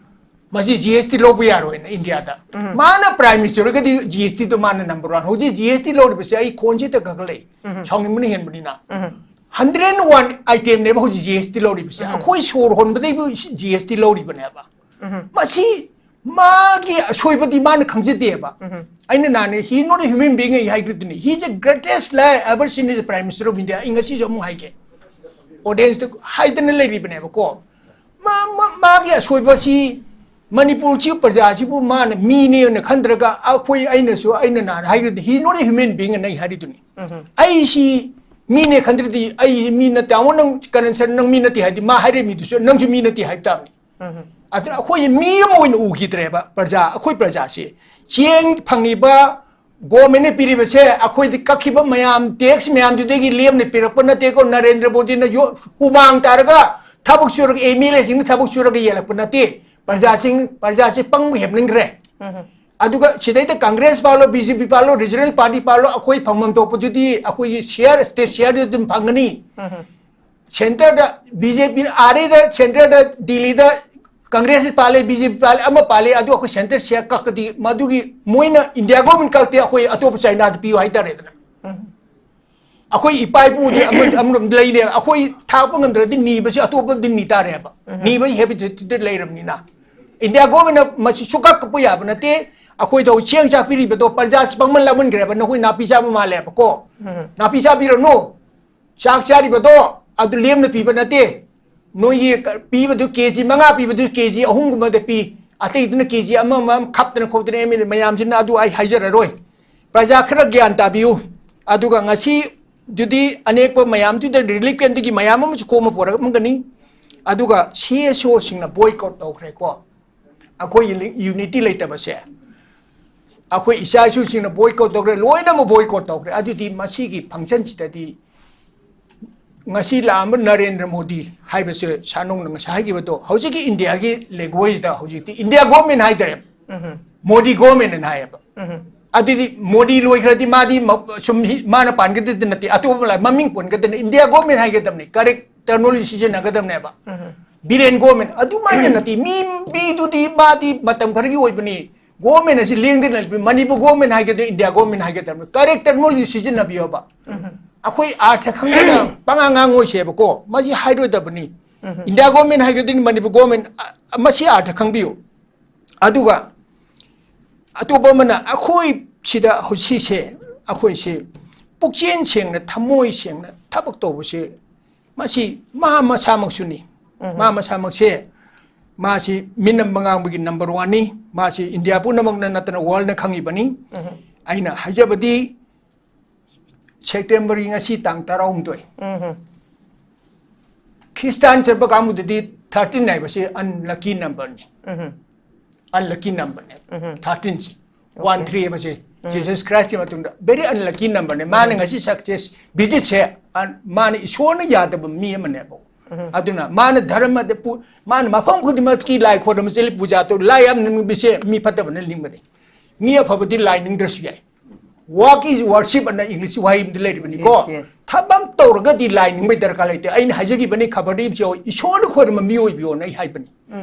ꯃꯁꯤ G S T ꯂꯧꯕ ꯌꯥꯔꯣꯏꯅ ꯏꯟꯗꯤꯌꯥꯗ꯫ ꯎꯝ꯫ ꯃꯥꯅ Prime Minister ꯑꯣꯏꯔꯒꯗꯤ G S T ꯗꯣ ꯃꯥꯅ number one꯫ ꯍꯧꯖꯤꯛ G S T ꯂꯧꯔꯤꯕꯁꯦ ꯑꯩ ꯈꯣꯟꯁꯤꯗ ꯀꯛꯂꯛꯏ꯫ ꯎꯝ꯫ ꯁꯥꯎꯅꯤꯡꯕꯅ ꯍꯦꯟꯕꯅꯤꯅ꯫ ꯎꯝ꯫ Hundred and one item ꯅꯦꯕ ꯍꯧꯖꯤꯛ G S T ꯂꯧꯔꯤꯕꯁꯦ꯫ ꯎꯝ꯫ ꯑꯩꯈꯣꯏ ꯁꯣꯔ ꯍꯣꯟꯕꯗꯩꯕꯨ G S T ꯂꯧꯔꯤꯕꯅꯦꯕ꯫ ꯎꯝ꯫ ꯃꯁꯤ ꯃꯥꯒꯤ ꯑꯁꯣꯏꯕꯗꯤ ꯃꯥꯅ ꯈꯪꯖꯗꯦꯕ꯫ ꯎꯝ꯫ ꯑꯩꯅ ꯅꯍꯥꯟ, "He not a human being" ꯑꯩ ꯍꯥꯏꯈ꯭ꯔꯤꯗꯨꯅꯤ꯫ "He is the greatest liar ever seen as a Prime Minister of India"꯫ ꯑꯩ ꯉꯁꯤꯁꯨ ꯑꯃꯨꯛ ꯍꯥꯏꯒꯦ꯫ Audience ꯇ ꯍꯥꯏꯗꯅ ꯂꯩꯔꯤꯕꯅꯦꯕꯀꯣ꯫ ꯃꯥ-, ꯃꯥ-, ꯃꯥꯒꯤ ꯑꯁꯣꯏꯕꯁꯤ ꯃꯅꯤꯄꯨꯔꯁꯤ ꯄ꯭ꯔꯖꯥꯁꯤꯕꯨ ꯃꯥꯅ ꯃꯤꯅꯦꯅ ꯈꯟꯗ꯭ꯔꯒ ꯑꯩꯈꯣꯏ, ꯑꯩꯅꯁꯨ, ꯑꯩꯅ ꯅꯍꯥꯟ ꯍꯥꯏꯈ꯭ꯔꯤꯗꯨꯅꯤ, "He not a human being" ꯑꯅ ꯑꯩ ꯍꯥꯏꯔꯤꯗꯨꯅꯤ꯫ ꯎꯝ꯫ ꯑꯩꯁꯤ ꯃꯤꯅꯦ ꯈꯟꯗ꯭ꯔꯗꯤ ꯑꯩ ꯃꯤ ꯅꯠꯇꯦ꯫ ꯑꯃꯨꯛ ꯅꯪ ꯀꯔꯟ ꯁꯔꯟ ꯅꯪ ꯃꯤ ꯅꯠꯇꯦ ꯍꯥꯏꯗꯤ ꯃꯥ ꯍꯥꯏꯔꯦ ꯃꯤꯗꯨꯁꯨ ꯅꯪꯁꯨ ꯃꯤ ꯅꯠꯇꯦ ꯍꯥꯏꯕ ꯇꯥꯕꯅꯤ꯫ ꯎꯝ꯫ ꯑꯗꯨꯅ ꯑꯩꯈꯣꯏ ꯃꯤ ꯑꯃ ꯑꯣꯏꯅ ꯎꯈꯤꯗ꯭ꯔꯦꯕ ꯄ꯭ꯔꯖꯥ, ꯑꯩꯈꯣꯏ ꯄ꯭ꯔꯖꯥꯁꯦ꯫ ꯆꯦꯡ ꯐꯪꯉꯤꯕ ꯒꯣꯔꯃꯦꯟꯅ ꯄꯤꯔꯤꯕꯁꯦ ꯑꯩꯈꯣꯏꯗ ꯀꯛꯈꯤꯕ ꯃꯌꯥꯝ, tax ꯃꯌꯥꯝꯗꯨꯗꯒꯤ ꯂꯦꯝꯅ ꯄꯤꯔꯛꯄ ꯅꯠꯇꯦꯀꯣ꯫ ꯅꯔꯦꯟꯗ꯭ꯔ ꯃꯣꯗꯤꯅ ꯌꯣ-, ꯍꯨꯃꯥꯡ ꯇꯥꯔꯒ ꯊꯕꯛ ꯁꯨꯔꯒ, MLA ꯁꯤꯡꯅ ꯊꯕꯛ ꯁꯨꯔꯒ ꯌꯦꯜꯂꯛꯄ ꯅꯠꯇꯦ꯫ ꯄ꯭ꯔꯖꯥꯁꯤꯡ, ꯄ꯭ꯔꯖꯥꯁꯦ ꯄꯪꯕ ꯍꯦꯞꯅꯤꯡꯈ꯭ꯔꯦ꯫ ꯎꯝ꯫ ꯑꯗꯨꯒ ꯁꯤꯗꯩꯗ ꯀꯪꯒ꯭ꯔꯦꯁ ꯄꯥꯜꯂꯣ, BJP ꯄꯥꯜꯂꯣ, regional party ꯄꯥꯜꯂꯣ, ꯑꯩꯈꯣꯏ ꯐꯪꯐꯝ ꯊꯣꯛꯄꯗꯨꯗꯤ ꯑꯩꯈꯣꯏꯒꯤ share, state share ꯗꯨ ꯑꯗꯨꯝ ꯐꯪꯒꯅꯤ꯫ ꯎꯝ꯫ Centre ꯗ BJP, ꯑꯥꯔꯦꯗ centre ꯗ ꯗꯤꯜꯂꯤꯗ ꯀꯪꯒ꯭ꯔꯦꯁ ꯄꯥꯜꯂꯦ, BJP ꯄꯥꯜꯂꯦ, ꯑꯃ ꯄꯥꯜꯂꯦ, ꯑꯗꯨ ꯑꯩꯈꯣꯏ centre share ꯀꯛꯀꯗꯤ ꯃꯗꯨꯒꯤ ꯃꯣꯏꯅ ꯏꯟꯗꯤꯌꯥ ꯒꯣꯔꯃꯦꯟ ꯀꯛꯇꯦ, ꯑꯩꯈꯣꯏ ꯑꯇꯣꯞꯄ ꯆꯥꯏꯅꯥꯗ ꯄꯤꯌꯨ ꯍꯥꯏꯇꯥꯔꯦꯗꯅ꯫ ꯎꯝ꯫ ꯑꯩꯈꯣꯏ ꯏꯄꯥ ꯏꯄꯨꯗꯤ ꯑꯃ-, ꯑꯃꯔꯣꯝꯗ ꯂꯩꯔꯦ, ꯑꯩꯈꯣꯏ ꯊꯥꯛꯄ ꯉꯝꯗ꯭ꯔꯗꯤ ꯅꯤꯕꯁꯤ ꯑꯇꯣꯞꯄꯗꯤ ꯅꯤ ꯇꯥꯔꯦꯕ꯫ ꯎꯝ꯫ ꯅꯤꯕꯒꯤ habit ꯇꯨꯗ ꯂꯩꯔꯕꯅꯤꯅ ꯏꯟꯗꯤꯌꯥ ꯒꯣꯔꯃꯦꯟꯅ ꯃꯁꯤ ꯁꯨꯛꯀꯛ ꯀꯛꯄ ꯌꯥꯕ ꯅꯠꯇꯦ꯫ ꯑꯩꯈꯣꯏꯗ ꯍꯧꯖꯤꯛ ꯆꯦꯡ ꯆꯥꯛ ꯄꯤꯔꯤꯕꯗꯣ ꯄ꯭ꯔꯖꯥꯁꯤ ꯄꯪꯃꯟ ꯂꯥꯛꯃꯟꯈ꯭ꯔꯦꯕ, ꯅꯈꯣꯏ ꯅꯥꯄꯤ ꯆꯥꯕ ꯃꯥꯜꯂꯦꯕꯀꯣ꯫ ꯎꯝ꯫ ꯅꯥꯄꯤ ꯆꯥꯕꯤꯔꯅꯨ꯫ ꯆꯥꯛ ꯆꯥꯔꯤꯕꯗꯣ ꯑꯗꯨ ꯂꯦꯝꯅ ꯄꯤꯕ ꯅꯠꯇꯦ꯫ ꯅꯣꯏꯒꯤ ꯄꯤꯕꯗꯨ ꯀꯦ ꯖꯤ ꯃꯉꯥ ꯄꯤꯕꯗꯨ ꯀꯦ ꯖꯤ ꯑꯍꯨꯝꯒꯨꯝꯕꯗ ꯄꯤ, ꯑꯇꯩꯗꯨꯅ ꯀꯦ ꯖꯤ ꯑꯃꯃꯝ ꯈꯞꯇꯅ ꯈꯣꯠꯇꯅ ꯑꯦꯝ ꯑꯦꯜ ꯑꯦ ꯃꯌꯥꯝꯁꯤꯅ ꯑꯗꯨ ꯑꯩ ꯍꯥꯏꯖꯔꯔꯣꯏ꯫ ꯄ꯭ꯔꯖꯥ ꯈꯔ ꯒ꯭ꯌꯥꯟ ꯇꯥꯕꯤꯌꯨ꯫ ꯑꯗꯨꯒ ꯉꯁꯤꯗꯨꯗꯤ ꯑꯅꯦꯛꯄ ꯃꯌꯥꯝꯗꯨꯗ ꯔꯤꯂꯤꯐ ꯀꯦꯝꯞꯇꯒꯤ ꯃꯌꯥꯝ ꯑꯃꯁꯨ ꯈꯣꯝꯃ ꯄꯨꯔꯛꯑꯝꯒꯅꯤ꯫ ꯑꯗꯨꯒ ꯁꯤ ꯑꯦꯁ ꯑꯣꯁꯤꯡꯅ ꯕꯣꯏꯀꯣꯠ ꯇꯧꯈ꯭ꯔꯦꯀꯣ꯫ ꯑꯩꯈꯣꯏꯒꯤ ꯌꯨꯅꯤꯇꯤ ꯂꯩꯇꯕꯁꯦ ꯑꯩꯈꯣꯏ ꯏꯆꯥ ꯏꯁꯨꯁꯤꯡꯅ ꯕꯣꯏꯀꯣꯠ ꯇꯧꯈ꯭ꯔꯦ, ꯂꯣꯏꯅꯃꯛ ꯕꯣꯏꯀꯣꯠ ꯇꯧꯈ꯭ꯔꯦ꯫ ꯑꯗꯨꯗꯤ ꯃꯁꯤꯒꯤ ꯐꯪꯁꯟꯁꯤꯗꯗꯤ ꯉꯁꯤ ꯂꯥꯛꯑꯝꯕ ꯅꯔꯦꯟꯗ꯭ꯔ ꯃꯣꯗꯤ ꯍꯥꯏꯕꯁꯦ, ꯁꯥꯅꯣꯡꯅ ꯉꯁꯥꯏ ꯍꯥꯏꯈꯤꯕꯗꯣ, ꯍꯧꯖꯤꯛꯀꯤ ꯏꯟꯗꯤꯌꯥꯒꯤ ꯂꯦꯡꯒ꯭ꯋꯦꯖꯇ ꯍꯧꯖꯤꯛꯇꯤ ꯏꯟꯗꯤꯌꯥ ꯒꯣꯔꯃꯦꯟ ꯍꯥꯏꯇꯥꯔꯦ, ꯃꯣꯗꯤ ꯒꯣꯔꯃꯦꯟ ꯑꯅ ꯍꯥꯏꯌꯦꯕ꯫ ꯑꯗꯨꯗꯤ ꯃꯣꯗꯤ ꯂꯣꯏꯈ꯭ꯔꯗꯤ ꯃꯥꯗꯤ ꯃ-, ꯁꯨꯝ ꯍꯤ-, ꯃꯥꯅ ꯄꯥꯟꯒꯗꯕꯗꯤ ꯅꯠꯇꯦ, ꯑꯇꯣꯞꯄ ꯂꯥꯏ-, ꯃꯃꯤꯡ ꯄꯣꯟꯒꯗꯕꯅꯤ, India government ꯍꯥꯏꯒꯗꯕꯅꯤ, ꯀꯔꯦꯛ terminology ꯁꯤꯖꯤꯟꯅꯒꯗꯕꯅꯦꯕ꯫ Biren government ꯑꯗꯨꯃꯥꯏꯅ ꯅꯠꯇꯦ꯫ ꯃꯤ, ꯃꯤꯗꯨꯗꯤ ꯃꯥꯗꯤ ꯃꯇꯝ ꯈꯔꯒꯤ ꯑꯣꯏꯕꯅꯤ꯫ ꯒꯣꯔꯃꯦꯟ ꯑꯁꯤ ꯂꯦꯡꯗꯅ ꯂꯩꯕꯅꯤ꯫ ꯃꯅꯤꯄꯨꯔ ꯒꯣꯔꯃꯦꯟ ꯍꯥꯏꯒꯗ꯭ꯔꯥ, ꯏꯟꯗꯤꯌꯥ ꯒꯣꯔꯃꯦꯟ ꯍꯥꯏꯒꯗꯕꯅꯤ, ꯀꯔꯦꯛ ꯇꯔꯃꯤꯅꯣꯂꯣꯖꯤ ꯁꯤꯖꯤꯟꯅꯕꯤꯌꯣꯕ꯫ ꯑꯩꯈꯣꯏ ꯑꯥꯔꯊ ꯈꯪꯗꯅ ꯄꯉꯥꯡ ꯉꯥꯡꯉꯣꯏꯁꯦꯕꯀꯣ, ꯃꯁꯤ ꯍꯥꯏꯔꯣꯏꯗꯕꯅꯤ꯫ ꯏꯟꯗꯤꯌꯥ ꯒꯣꯔꯃꯦꯟ ꯍꯥꯏꯒꯗꯣꯏꯅꯤ, ꯃꯅꯤꯄꯨꯔ ꯒꯣꯔꯃꯦꯟ, ꯑ, ꯃꯁꯤ ꯑꯥꯔꯊ ꯈꯪꯕꯤꯌꯨ꯫ ꯑꯗꯨꯒ ꯑꯇꯣꯞꯄ ꯑꯃꯅ, ꯑꯩꯈꯣꯏ ꯁꯤꯗ ꯍꯧꯖꯤꯛꯁꯦ, ꯑꯩꯈꯣꯏꯁꯦ ꯄꯨꯛꯆꯦꯜ ꯁꯦꯡꯅ, ꯊꯃꯣꯏ ꯁꯦꯡꯅ ꯊꯕꯛ ꯇꯧꯕꯁꯦ, ꯃꯁꯤ ꯃꯥ ꯃꯁꯥꯃꯛꯁꯨꯅꯤ꯫ ꯃꯥ ꯃꯁꯥꯃꯛꯁꯦ, ꯃꯥꯁꯤ ꯃꯤꯅꯝꯕ ꯉꯥꯡꯕꯒꯤ ꯅꯝꯕꯔ ꯋꯥꯟꯅꯤ꯫ ꯃꯥꯁꯤ ꯏꯟꯗꯤꯌꯥ ꯄꯨꯝꯅꯃꯛꯅ ꯅꯠꯇꯅ ꯋꯥꯔꯜꯅ ꯈꯪꯉꯤꯕꯅꯤ꯫ ꯑꯩꯅ ꯍꯥꯏꯖꯕꯗꯤ, ꯁꯦꯞꯇꯦꯝꯕꯔꯒꯤ ꯉꯁꯤ ꯇꯥꯡ ꯇꯔꯥꯍꯨꯝꯗꯣꯏ, ꯈ꯭ꯔꯤꯁꯇꯥꯟ ꯆꯠꯄ ꯀꯥꯡꯕꯨꯗꯗꯤ ꯊꯥꯔꯇꯤꯟ ꯍꯥꯏꯕꯁꯤ ꯑꯟꯂꯛꯀꯤ ꯅꯝꯕꯔꯅꯤ꯫ ꯑꯟꯂꯛꯀꯤ ꯅꯝꯕꯔꯅꯦ ꯊꯥꯔꯇꯤꯟꯁꯤ꯫ ꯋꯥꯟ ꯊ꯭ꯔꯤ ꯍꯥꯏꯕꯁꯦ ꯖꯤꯁꯁ ꯈ꯭ꯔꯥꯏꯁꯀꯤ ꯃꯇꯨꯡꯗ ꯚꯦꯔꯤ ꯑꯟꯂꯛꯀꯤ ꯅꯝꯕꯔꯅꯦ꯫ ꯃꯥꯅ ꯉꯁꯤ ꯁꯛꯁꯦꯁ ꯚꯤꯖꯤꯠꯁꯦ, ꯑ, ꯃꯥꯅ ꯏꯁꯣꯔꯅ ꯌꯥꯗꯕ ꯃꯤ ꯑꯃꯅꯦꯕ꯫ ꯑꯗꯨꯅ ꯃꯥꯅ ꯙꯔꯃꯗ ꯄꯨ-, ꯃꯥꯅ ꯃꯐꯝ ꯈꯨꯗꯤꯡꯃꯛꯀꯤ ꯂꯥꯏ ꯈꯣꯏꯔꯝꯕ ꯆꯠꯂꯤ, ꯄꯨꯖꯥ ꯇꯧ, ꯂꯥꯏ ꯌꯥꯝ ꯅꯤꯡꯕꯁꯦ ꯃꯤ ꯐꯠꯇꯕꯅ ꯅꯤꯡꯕꯅꯦ꯫ ꯃꯤ ꯑꯐꯕꯗꯤ ꯂꯥꯏ ꯅꯤꯡꯗ꯭ꯔꯁꯨ ꯌꯥꯏ꯫ Work is worship ꯑꯅ ꯏꯪꯂꯤꯁ ꯋꯥꯍꯩ ꯑꯃꯗꯤ ꯂꯩꯔꯤꯕꯅꯤꯀꯣ꯫ Yes, yes. ꯊꯕꯛ ꯇꯧꯔꯒꯗꯤ ꯂꯥꯏ ꯅꯤꯡꯕꯩ ꯗꯔꯀꯥꯔ ꯂꯩꯇꯦ꯫ ꯑꯩꯅ ꯍꯥꯏꯖꯈꯤꯕꯅꯤ, ꯈꯕꯔꯗ ꯏꯕꯁꯨ ꯌꯥꯎꯏ, ꯏꯁꯣꯔꯅ ꯈꯣꯏꯔꯝꯕ ꯃꯤꯑꯣꯏꯕꯤꯌꯣꯅ ꯑꯩ ꯍꯥꯏꯕꯅꯤ꯫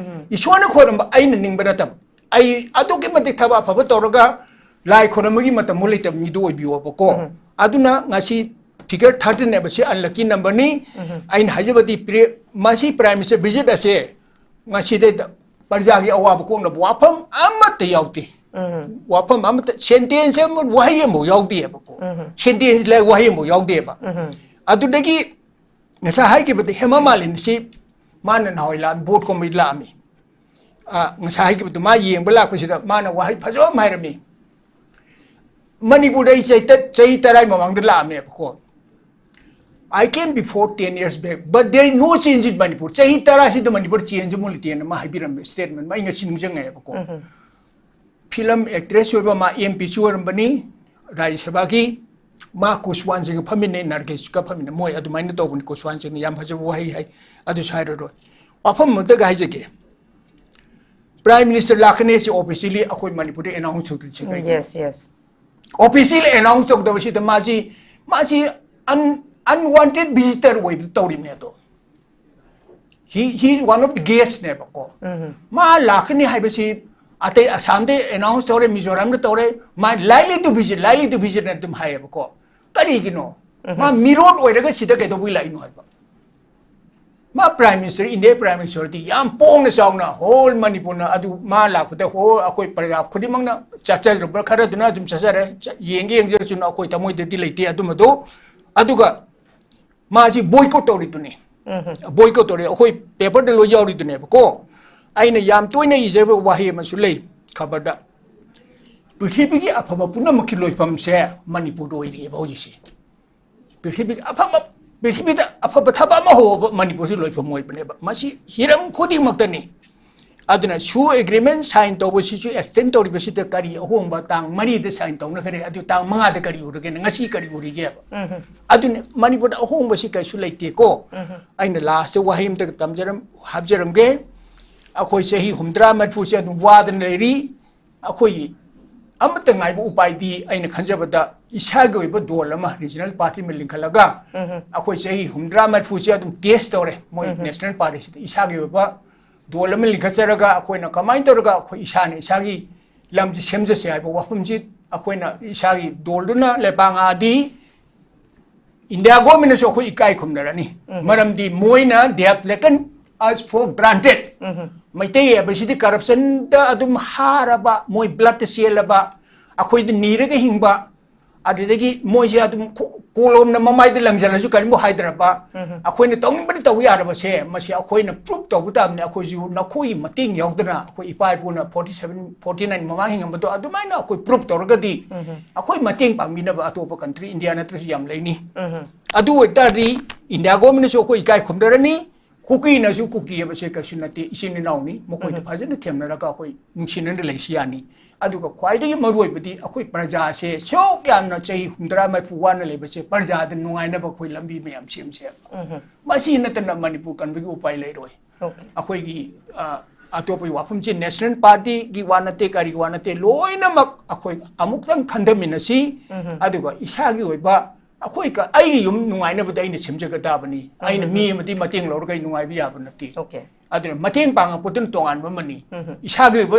ꯏꯁꯣꯔꯅ ꯈꯣꯏꯔꯝꯕ ꯑꯩꯅ ꯅꯤꯡꯕ ꯅꯠꯇꯕ꯫ ꯑꯩ ꯑꯗꯨꯛꯀꯤ ꯃꯇꯤꯛ ꯊꯕꯛ ꯑꯐꯕ ꯇꯧꯔꯒ ꯂꯥꯏ ꯈꯣꯏꯔꯝꯕꯒꯤ ꯃꯇꯝ ꯂꯩꯇꯕ ꯃꯤꯗꯨ ꯑꯣꯏꯕꯤꯌꯣꯕꯀꯣ꯫ ꯑꯗꯨꯅ ꯉꯁꯤ ꯐꯤꯒꯔ ꯊꯥꯔꯇꯤꯟ ꯍꯥꯏꯕꯁꯤ ꯑꯟꯂꯛꯀꯤ ꯅꯝꯕꯔꯅꯤ꯫ ꯑꯩꯅ ꯍꯥꯏꯖꯕꯗꯤ ꯄ꯭ꯔꯤ-, ꯃꯁꯤ ꯄ꯭ꯔꯥꯏꯝ ꯃꯤꯅꯤꯁꯇꯔ ꯚꯤꯖꯤꯠ ꯑꯁꯦ ꯉꯁꯤꯗꯩꯗ ꯄ꯭ꯔꯖꯥꯒꯤ ꯑꯋꯥꯕ ꯀꯣꯛꯅꯕ ꯋꯥꯐꯝ ꯑꯃꯠꯇ ꯌꯥꯎꯗꯦ꯫ ꯋꯥꯐꯝ ꯑꯃꯠꯇ, ꯁꯦꯟꯇꯦꯟꯁ ꯑꯃ, ꯋꯥꯍꯩ ꯑꯃꯐꯥꯎ ꯌꯥꯎꯗꯦꯕꯀꯣ꯫ ꯁꯦꯟꯇꯦꯟꯁ ꯂꯩ, ꯋꯥꯍꯩ ꯑꯃꯐꯥꯎ ꯌꯥꯎꯗꯦꯕ꯫ ꯑꯗꯨꯗꯒꯤ ꯉꯁꯥꯏ ꯍꯥꯏꯈꯤꯕꯗ ꯍꯦꯃꯥ ꯃꯥꯂꯤꯅꯤꯁꯤ ꯃꯥꯅ ꯅꯍꯥꯟꯋꯥꯏ ꯂꯥꯛ-, ꯕꯣꯔꯗ ꯀꯣꯃꯤꯇꯤ ꯂꯥꯛꯑꯝꯃꯤ꯫ ꯑ, ꯉꯁꯥꯏ ꯍꯥꯏꯈꯤꯕꯗꯨ ꯃꯥ ꯌꯦꯡꯕ ꯂꯥꯛꯄꯁꯤꯗ ꯃꯥꯅ ꯋꯥꯍꯩ ꯐꯖꯕ ꯑꯃ ꯍꯥꯏꯔꯝꯃꯤ꯫ ꯃꯅꯤꯄꯨꯔꯗ ꯑꯩ ꯆꯍꯤ ꯇ-, ꯆꯍꯤ ꯇꯔꯥꯒꯤ ꯃꯃꯥꯡꯗ ꯂꯥꯛꯑꯝꯃꯦꯕꯀꯣ꯫ "I came before ten years back, but there is no change in Manipur." ꯆꯍꯤ ꯇꯔꯥꯁꯤꯗ ꯃꯅꯤꯄꯨꯔ ꯆꯦꯟꯖ ꯑꯃꯨꯛ ꯂꯩꯇꯦꯅ ꯃꯥ ꯍꯥꯏꯕꯤꯔꯝꯃꯦ, ꯁ꯭ꯇꯦꯠꯃꯦꯟ ꯑꯃ ꯑꯩ ꯉꯁꯤ ꯅꯤꯡꯁꯤꯡꯉꯛꯑꯦꯕꯀꯣ꯫ ꯎꯝ꯫ ꯐꯤꯂꯝ ꯑꯦꯛꯇ꯭ꯔꯦꯁ ꯑꯣꯏꯕ ꯃꯥ ꯑꯦꯝ ꯄꯤꯁꯨ ꯑꯣꯏꯔꯝꯕꯅꯤ, ꯔꯥꯖ꯭ꯌ ꯁꯚꯥꯒꯤ꯫ ꯃꯥ ꯀꯨꯁꯋꯥꯟꯁꯤꯒ ꯐꯝꯃꯤꯟꯅꯩ, ꯅꯥꯔꯒꯦꯁꯀ ꯐꯝꯃꯤꯟꯅꯩ, ꯃꯣꯏ ꯑꯗꯨꯃꯥꯏꯅ ꯇꯧꯕꯅꯤ꯫ ꯀꯨꯁꯋꯥꯟꯁꯤꯅ ꯌꯥꯝ ꯐꯖꯕ ꯋꯥꯍꯩ ꯍꯥꯏ, ꯑꯗꯨꯁꯨ ꯍꯥꯏꯔꯔꯣꯏ꯫ ꯋꯥꯐꯝ ꯑꯃꯇꯒ ꯍꯥꯏꯖꯒꯦ, ꯄ꯭ꯔꯥꯏꯝ ꯃꯤꯅꯤꯁꯇꯔ ꯂꯥꯛꯀꯅꯤ ꯁꯤ ꯑꯣꯐꯤꯁꯤꯌꯦꯜꯂꯤ ꯑꯩꯈꯣꯏ ꯃꯅꯤꯄꯨꯔꯗ ꯑꯦꯅꯥꯎꯟꯁ ꯇꯧꯗ꯭ꯔꯤꯁꯤ ꯀꯩꯒꯤꯅꯣ? Yes, yes. ꯑꯣꯐꯤꯁꯤꯌꯦꯜ ꯑꯦꯅꯥꯎꯟꯁ ꯇꯧꯗꯕꯁꯤꯗ ꯃꯥꯁꯤ, ꯃꯥꯁꯤ ꯑꯟ-, ꯑꯟꯋꯥꯟꯇꯦꯗ ꯚꯤꯖꯤꯇꯔ ꯑꯣꯏꯕꯗ ꯇꯧꯔꯤꯕꯅꯦ ꯑꯗꯣ꯫ He, he is one of the guest ꯅꯦꯕꯀꯣ꯫ ꯃꯥ ꯂꯥꯛꯀꯅꯤ ꯍꯥꯏꯕꯁꯤ ꯑꯇꯩ ꯑꯁꯥꯝꯗ ꯑꯦꯅꯥꯎꯟꯁ ꯇꯧꯔꯦ, ꯃꯤꯖꯣꯔꯥꯝꯗ ꯇꯧꯔꯦ, ꯃꯥ likely to visit, likely to visit ꯅ ꯑꯗꯨꯝ ꯍꯥꯏꯌꯦꯕꯀꯣ꯫ ꯀꯔꯤꯒꯤꯅꯣ? ꯃꯥ ꯃꯤꯔꯣꯠ ꯑꯣꯏꯔꯒ ꯁꯤꯗ ꯀꯩꯗꯧꯕꯒꯤ ꯂꯥꯛꯏꯅꯣ ꯍꯥꯏꯕ? ꯃꯥ ꯄ꯭ꯔꯥꯏꯝ ꯃꯤꯅꯤꯁꯇꯔ, ꯏꯟꯗꯤꯌꯥ ꯄ꯭ꯔꯥꯏꯝ ꯃꯤꯅꯤꯁꯇꯔꯗꯤ ꯌꯥꯝ ꯄꯣꯡꯅ ꯆꯥꯎꯅ ꯍꯣꯜ ꯃꯅꯤꯄꯨꯔꯅ ꯑꯗꯨ ꯃꯥ ꯂꯥꯛꯄꯗ ꯍꯣꯜ ꯑꯩꯈꯣꯏ ꯄ꯭ꯔꯖꯥ ꯈꯨꯗꯤꯡꯃꯛꯅ ꯆꯠꯆꯔꯨꯕ꯭ꯔꯥ, ꯈꯔꯗꯨꯅ ꯑꯗꯨꯝ ꯆꯠꯆꯔꯦ, ꯆ-, ꯌꯦꯡꯒꯦ ꯌꯦꯡꯖꯔꯁꯨꯅ ꯑꯩꯈꯣꯏ ꯊꯃꯣꯏꯗꯗꯤ ꯂꯩꯇꯦ ꯑꯗꯨꯃꯗꯨ꯫ ꯑꯗꯨꯒ ꯃꯥꯁꯤ ꯕꯣꯏꯀꯣꯠ ꯇꯧꯔꯤꯗꯨꯅꯤ꯫ ꯕꯣꯏꯀꯣꯠ ꯇꯧꯔꯤ, ꯑꯩꯈꯣꯏ ꯄꯦꯄꯔꯗ ꯂꯣꯏ ꯌꯥꯎꯔꯤꯗꯨꯅꯦꯕꯀꯣ꯫ ꯑꯩꯅ ꯌꯥꯝ ꯇꯣꯏꯅ ꯏꯖꯕ ꯋꯥꯍꯩ ꯑꯃꯁꯨ ꯂꯩ ꯈꯕꯔꯗ, "ꯄ꯭ꯔꯤꯊꯤꯕꯤꯒꯤ ꯑꯐꯕ ꯄꯨꯝꯅꯃꯛꯀꯤ ꯂꯣꯏꯐꯝꯁꯦ ꯃꯅꯤꯄꯨꯔꯗ ꯑꯣꯏꯔꯤꯑꯕ ꯍꯧꯖꯤꯛꯁꯦ꯫ ꯄ꯭ꯔꯤꯊꯤꯕꯤꯒꯤ ꯑꯐꯕ, ꯄ꯭ꯔꯤꯊꯤꯕꯤꯗ ꯑꯐꯕ ꯊꯕꯛ ꯑꯃ ꯍꯧꯕ ꯃꯅꯤꯄꯨꯔꯁꯤ ꯂꯣꯏꯐꯝ ꯑꯣꯏꯕꯅꯦꯕ꯫ ꯃꯁꯤ ꯍꯤꯔꯝ ꯈꯨꯗꯤꯡꯃꯛꯇꯅꯤ"꯫ ꯑꯗꯨꯅ ꯁꯨ ꯑꯦꯒ꯭ꯔꯤꯃꯦꯟ ꯁꯥꯏꯟ ꯇꯧꯕꯁꯤꯁꯨ ꯑꯦꯛꯁꯇꯦꯟ ꯇꯧꯔꯤꯕꯁꯤꯗ ꯀꯔꯤ ꯑꯍꯣꯡꯕ? ꯇꯥꯡ ꯃꯔꯤꯗ ꯁꯥꯏꯟ ꯇꯧꯅꯈ꯭ꯔꯦ, ꯑꯗꯨ ꯇꯥꯡ ꯃꯉꯥꯗ ꯀꯔꯤ ꯎꯔꯒꯦꯅ ꯉꯁꯤ ꯀꯔꯤ ꯎꯔꯤꯒꯦꯕ? ꯑꯗꯨꯅ ꯃꯅꯤꯄꯨꯔꯗ ꯑꯍꯣꯡꯕꯁꯤ ꯀꯩꯁꯨ ꯂꯩꯇꯦꯀꯣ꯫ ꯑꯩꯅ ꯂꯥꯁꯇ ꯋꯥꯍꯩ ꯑꯃꯇ ꯇꯝꯖꯔꯝ-, ꯍꯥꯞꯆꯔꯝꯒꯦ꯫ ꯑꯩꯈꯣꯏ ꯆꯍꯤ ꯍꯨꯝꯗ꯭ꯔꯥ ꯃꯔꯤꯐꯨꯁꯦ ꯑꯗꯨꯝ ꯋꯥꯗꯅ ꯂꯩꯔꯤ꯫ ꯑꯩꯈꯣꯏꯒꯤ ꯑꯃꯠꯇ ꯉꯥꯏꯕ ꯎꯄꯥꯏꯗꯤ ꯑꯩꯅ ꯈꯟꯖꯕꯗ ꯏꯁꯥꯒꯤ ꯑꯣꯏꯕ ꯗꯣꯜ ꯑꯃ ꯔꯤꯖꯅꯦꯜ ꯄꯥꯔꯇꯤ ꯑꯃ ꯂꯤꯡꯈꯠꯂꯒ ꯑꯩꯈꯣꯏ ꯆꯍꯤ ꯍꯨꯝꯗ꯭ꯔꯥ ꯃꯔꯤꯐꯨꯁꯦ ꯑꯗꯨꯝ ꯇꯦꯁ ꯇꯧꯔꯦ ꯃꯣꯏ ꯅꯦꯁꯅꯦꯜ ꯄꯥꯔꯇꯤꯁꯤꯗ꯫ ꯏꯁꯥꯒꯤ ꯑꯣꯏꯕ ꯗꯣꯜ ꯑꯃ ꯂꯤꯡꯈꯠꯆꯔꯒ ꯑꯩꯈꯣꯏꯅ ꯀꯃꯥꯏꯅ ꯇꯧꯔꯒ ꯑꯩꯈꯣꯏ ꯏꯁꯥꯅ ꯏꯁꯥꯒꯤ ꯂꯝꯁꯤ ꯁꯦꯝꯖꯁꯦ ꯍꯥꯏꯕ ꯋꯥꯐꯝꯁꯤ ꯑꯩꯈꯣꯏꯅ ꯏꯁꯥꯒꯤ ꯗꯣꯜꯗꯨꯅ ꯂꯩꯄꯥꯛ ꯉꯥꯛꯑꯗꯤ ꯏꯟꯗꯤꯌꯥ ꯒꯣꯔꯃꯦꯟꯅꯁꯨ ꯑꯩꯈꯣꯏ ꯏꯀꯥꯏ ꯈꯨꯝꯅꯔꯅꯤ꯫ ꯃꯔꯝꯗꯤ ꯃꯣꯏꯅ they have taken us for granted꯫ Meitei ꯍꯥꯏꯕꯁꯤꯗꯤ ꯀꯔꯞꯁꯟꯗ ꯑꯗꯨꯝ ꯍꯥꯔꯕ, ꯃꯣꯏ ꯕ꯭ꯂꯠꯇ ꯆꯦꯜꯂꯕ, ꯑꯩꯈꯣꯏꯗ ꯅꯤꯔꯒ ꯍꯤꯡꯕ, ꯑꯗꯨꯗꯒꯤ ꯃꯣꯏꯁꯦ ꯑꯗꯨꯝ ꯈꯣ-, ꯀꯣꯂꯣꯝꯅ ꯃꯃꯥꯏꯗ ꯂꯪꯁꯤꯜꯂꯁꯨ ꯀꯔꯤꯝꯕꯨ ꯍꯥꯏꯗ꯭ꯔꯕ, ꯎꯝ꯫ ꯑꯩꯈꯣꯏꯅ ꯇꯧꯅꯤꯡꯕꯗ ꯇꯧ ꯌꯥꯔꯕꯁꯦ, ꯃꯁꯤ ꯑꯩꯈꯣꯏꯅ prove ꯇꯧꯕ ꯇꯥꯕꯅꯤ꯫ ꯑꯩꯈꯣꯏꯁꯨ ꯅꯈꯣꯏꯒꯤ ꯃꯇꯦꯡ ꯌꯥꯎꯗꯅ, ꯑꯩꯈꯣꯏ ꯏꯄꯥ ꯏꯄꯨꯅ forty seven, forty nine ꯃꯃꯥꯡ ꯍꯤꯡꯉꯝꯕꯗꯣ ꯑꯗꯨꯃꯥꯏꯅ ꯑꯩꯈꯣꯏ prove ꯇꯧꯔꯒꯗꯤ, ꯎꯝ꯫ ꯑꯩꯈꯣꯏ ꯃꯇꯦꯡ ꯄꯥꯡꯕꯤꯅꯕ ꯑꯇꯣꯞꯄ country, India ꯅꯠꯇ꯭ꯔꯁꯨ ꯌꯥꯝ ꯂꯩꯅꯤ꯫ ꯎꯝ꯫ ꯑꯗꯨ ꯑꯣꯏꯇꯥꯔꯗꯤ India government ꯅꯁꯨ ꯑꯩꯈꯣꯏ ꯏꯀꯥꯏ ꯈꯨꯝꯅꯔꯅꯤ, ꯀꯨꯀꯤꯅꯁꯨ, ꯀꯨꯀꯤ ꯍꯥꯏꯕꯁꯦ ꯀꯩꯁꯨ ꯅꯠꯇꯦ, ꯏꯆꯤꯟ ꯏꯅꯥꯎꯅꯤ, ꯃꯈꯣꯏꯗ ꯎꯝ꯫ ꯐꯖꯅ ꯊꯦꯝꯅꯔꯒ ꯑꯩꯈꯣꯏ ꯅꯨꯡꯁꯤꯅꯅ ꯂꯩꯁꯤ ꯌꯥꯅꯤ꯫ ꯑꯗꯨꯒ ꯈ꯭ꯋꯥꯏꯗꯒꯤ ꯃꯔꯨꯑꯣꯏꯕꯗꯤ ꯑꯩꯈꯣꯏ ꯄ꯭ꯔꯖꯥꯁꯦ ꯁꯨꯛ ꯌꯥꯝꯅ ꯆꯍꯤ ꯍꯨꯝꯗ꯭ꯔꯥ ꯃꯔꯤꯐꯨ ꯋꯥꯅ ꯂꯩꯕꯁꯦ ꯄ꯭ꯔꯖꯥꯗ ꯅꯨꯡꯉꯥꯏꯅꯕ ꯑꯩꯈꯣꯏ ꯂꯝꯕꯤ ꯃꯌꯥꯝ ꯁꯦꯝꯁꯦ꯫ ꯎꯝ꯫ ꯃꯁꯤ ꯅꯠꯇꯅ ꯃꯅꯤꯄꯨꯔ ꯀꯟꯕꯒꯤ ꯎꯄꯥꯏ ꯂꯩꯔꯣꯏ꯫ Okay꯫ ꯑꯩꯈꯣꯏꯒꯤ, ꯑ, ꯑꯇꯣꯞꯄꯒꯤ ꯋꯥꯐꯝꯁꯦ national party ꯒꯤ ꯋꯥ ꯅꯠꯇꯦ, ꯀꯔꯤꯒꯤ ꯋꯥ ꯅꯠꯇꯦ, ꯂꯣꯏꯅꯃꯛ ꯑꯩꯈꯣꯏ ꯑꯃꯨꯛꯇꯪ ꯈꯟꯊꯃꯤꯟꯅꯁꯤ꯫ ꯎꯝ꯫ ꯑꯗꯨꯒ ꯏꯁꯥꯒꯤ ꯑꯣꯏꯕ ꯑꯩꯈꯣꯏ ꯀ-, ꯑꯩꯒꯤ ꯌꯨꯝ ꯅꯨꯡꯉꯥꯏꯅꯕꯗ ꯑꯩꯅ ꯁꯦꯝꯖꯒꯗꯕꯅꯤ꯫ ꯑꯩꯅ ꯎꯝ꯫ ꯃꯤ ꯑꯃꯗꯤ ꯃꯇꯦꯡ ꯂꯧꯔꯒ ꯑꯩ ꯅꯨꯡꯉꯥꯏꯕ ꯌꯥꯕ ꯅꯠꯇꯦ꯫ Okay꯫ ꯑꯗꯨꯅ ꯃꯇꯦꯡ ꯄꯥꯡꯉꯛꯄꯗꯨꯅ ꯇꯣꯉꯥꯟꯕ ꯑꯃꯅꯤ꯫ ꯎꯝ꯫ ꯏꯁꯥꯒꯤ ꯑꯣꯏꯕ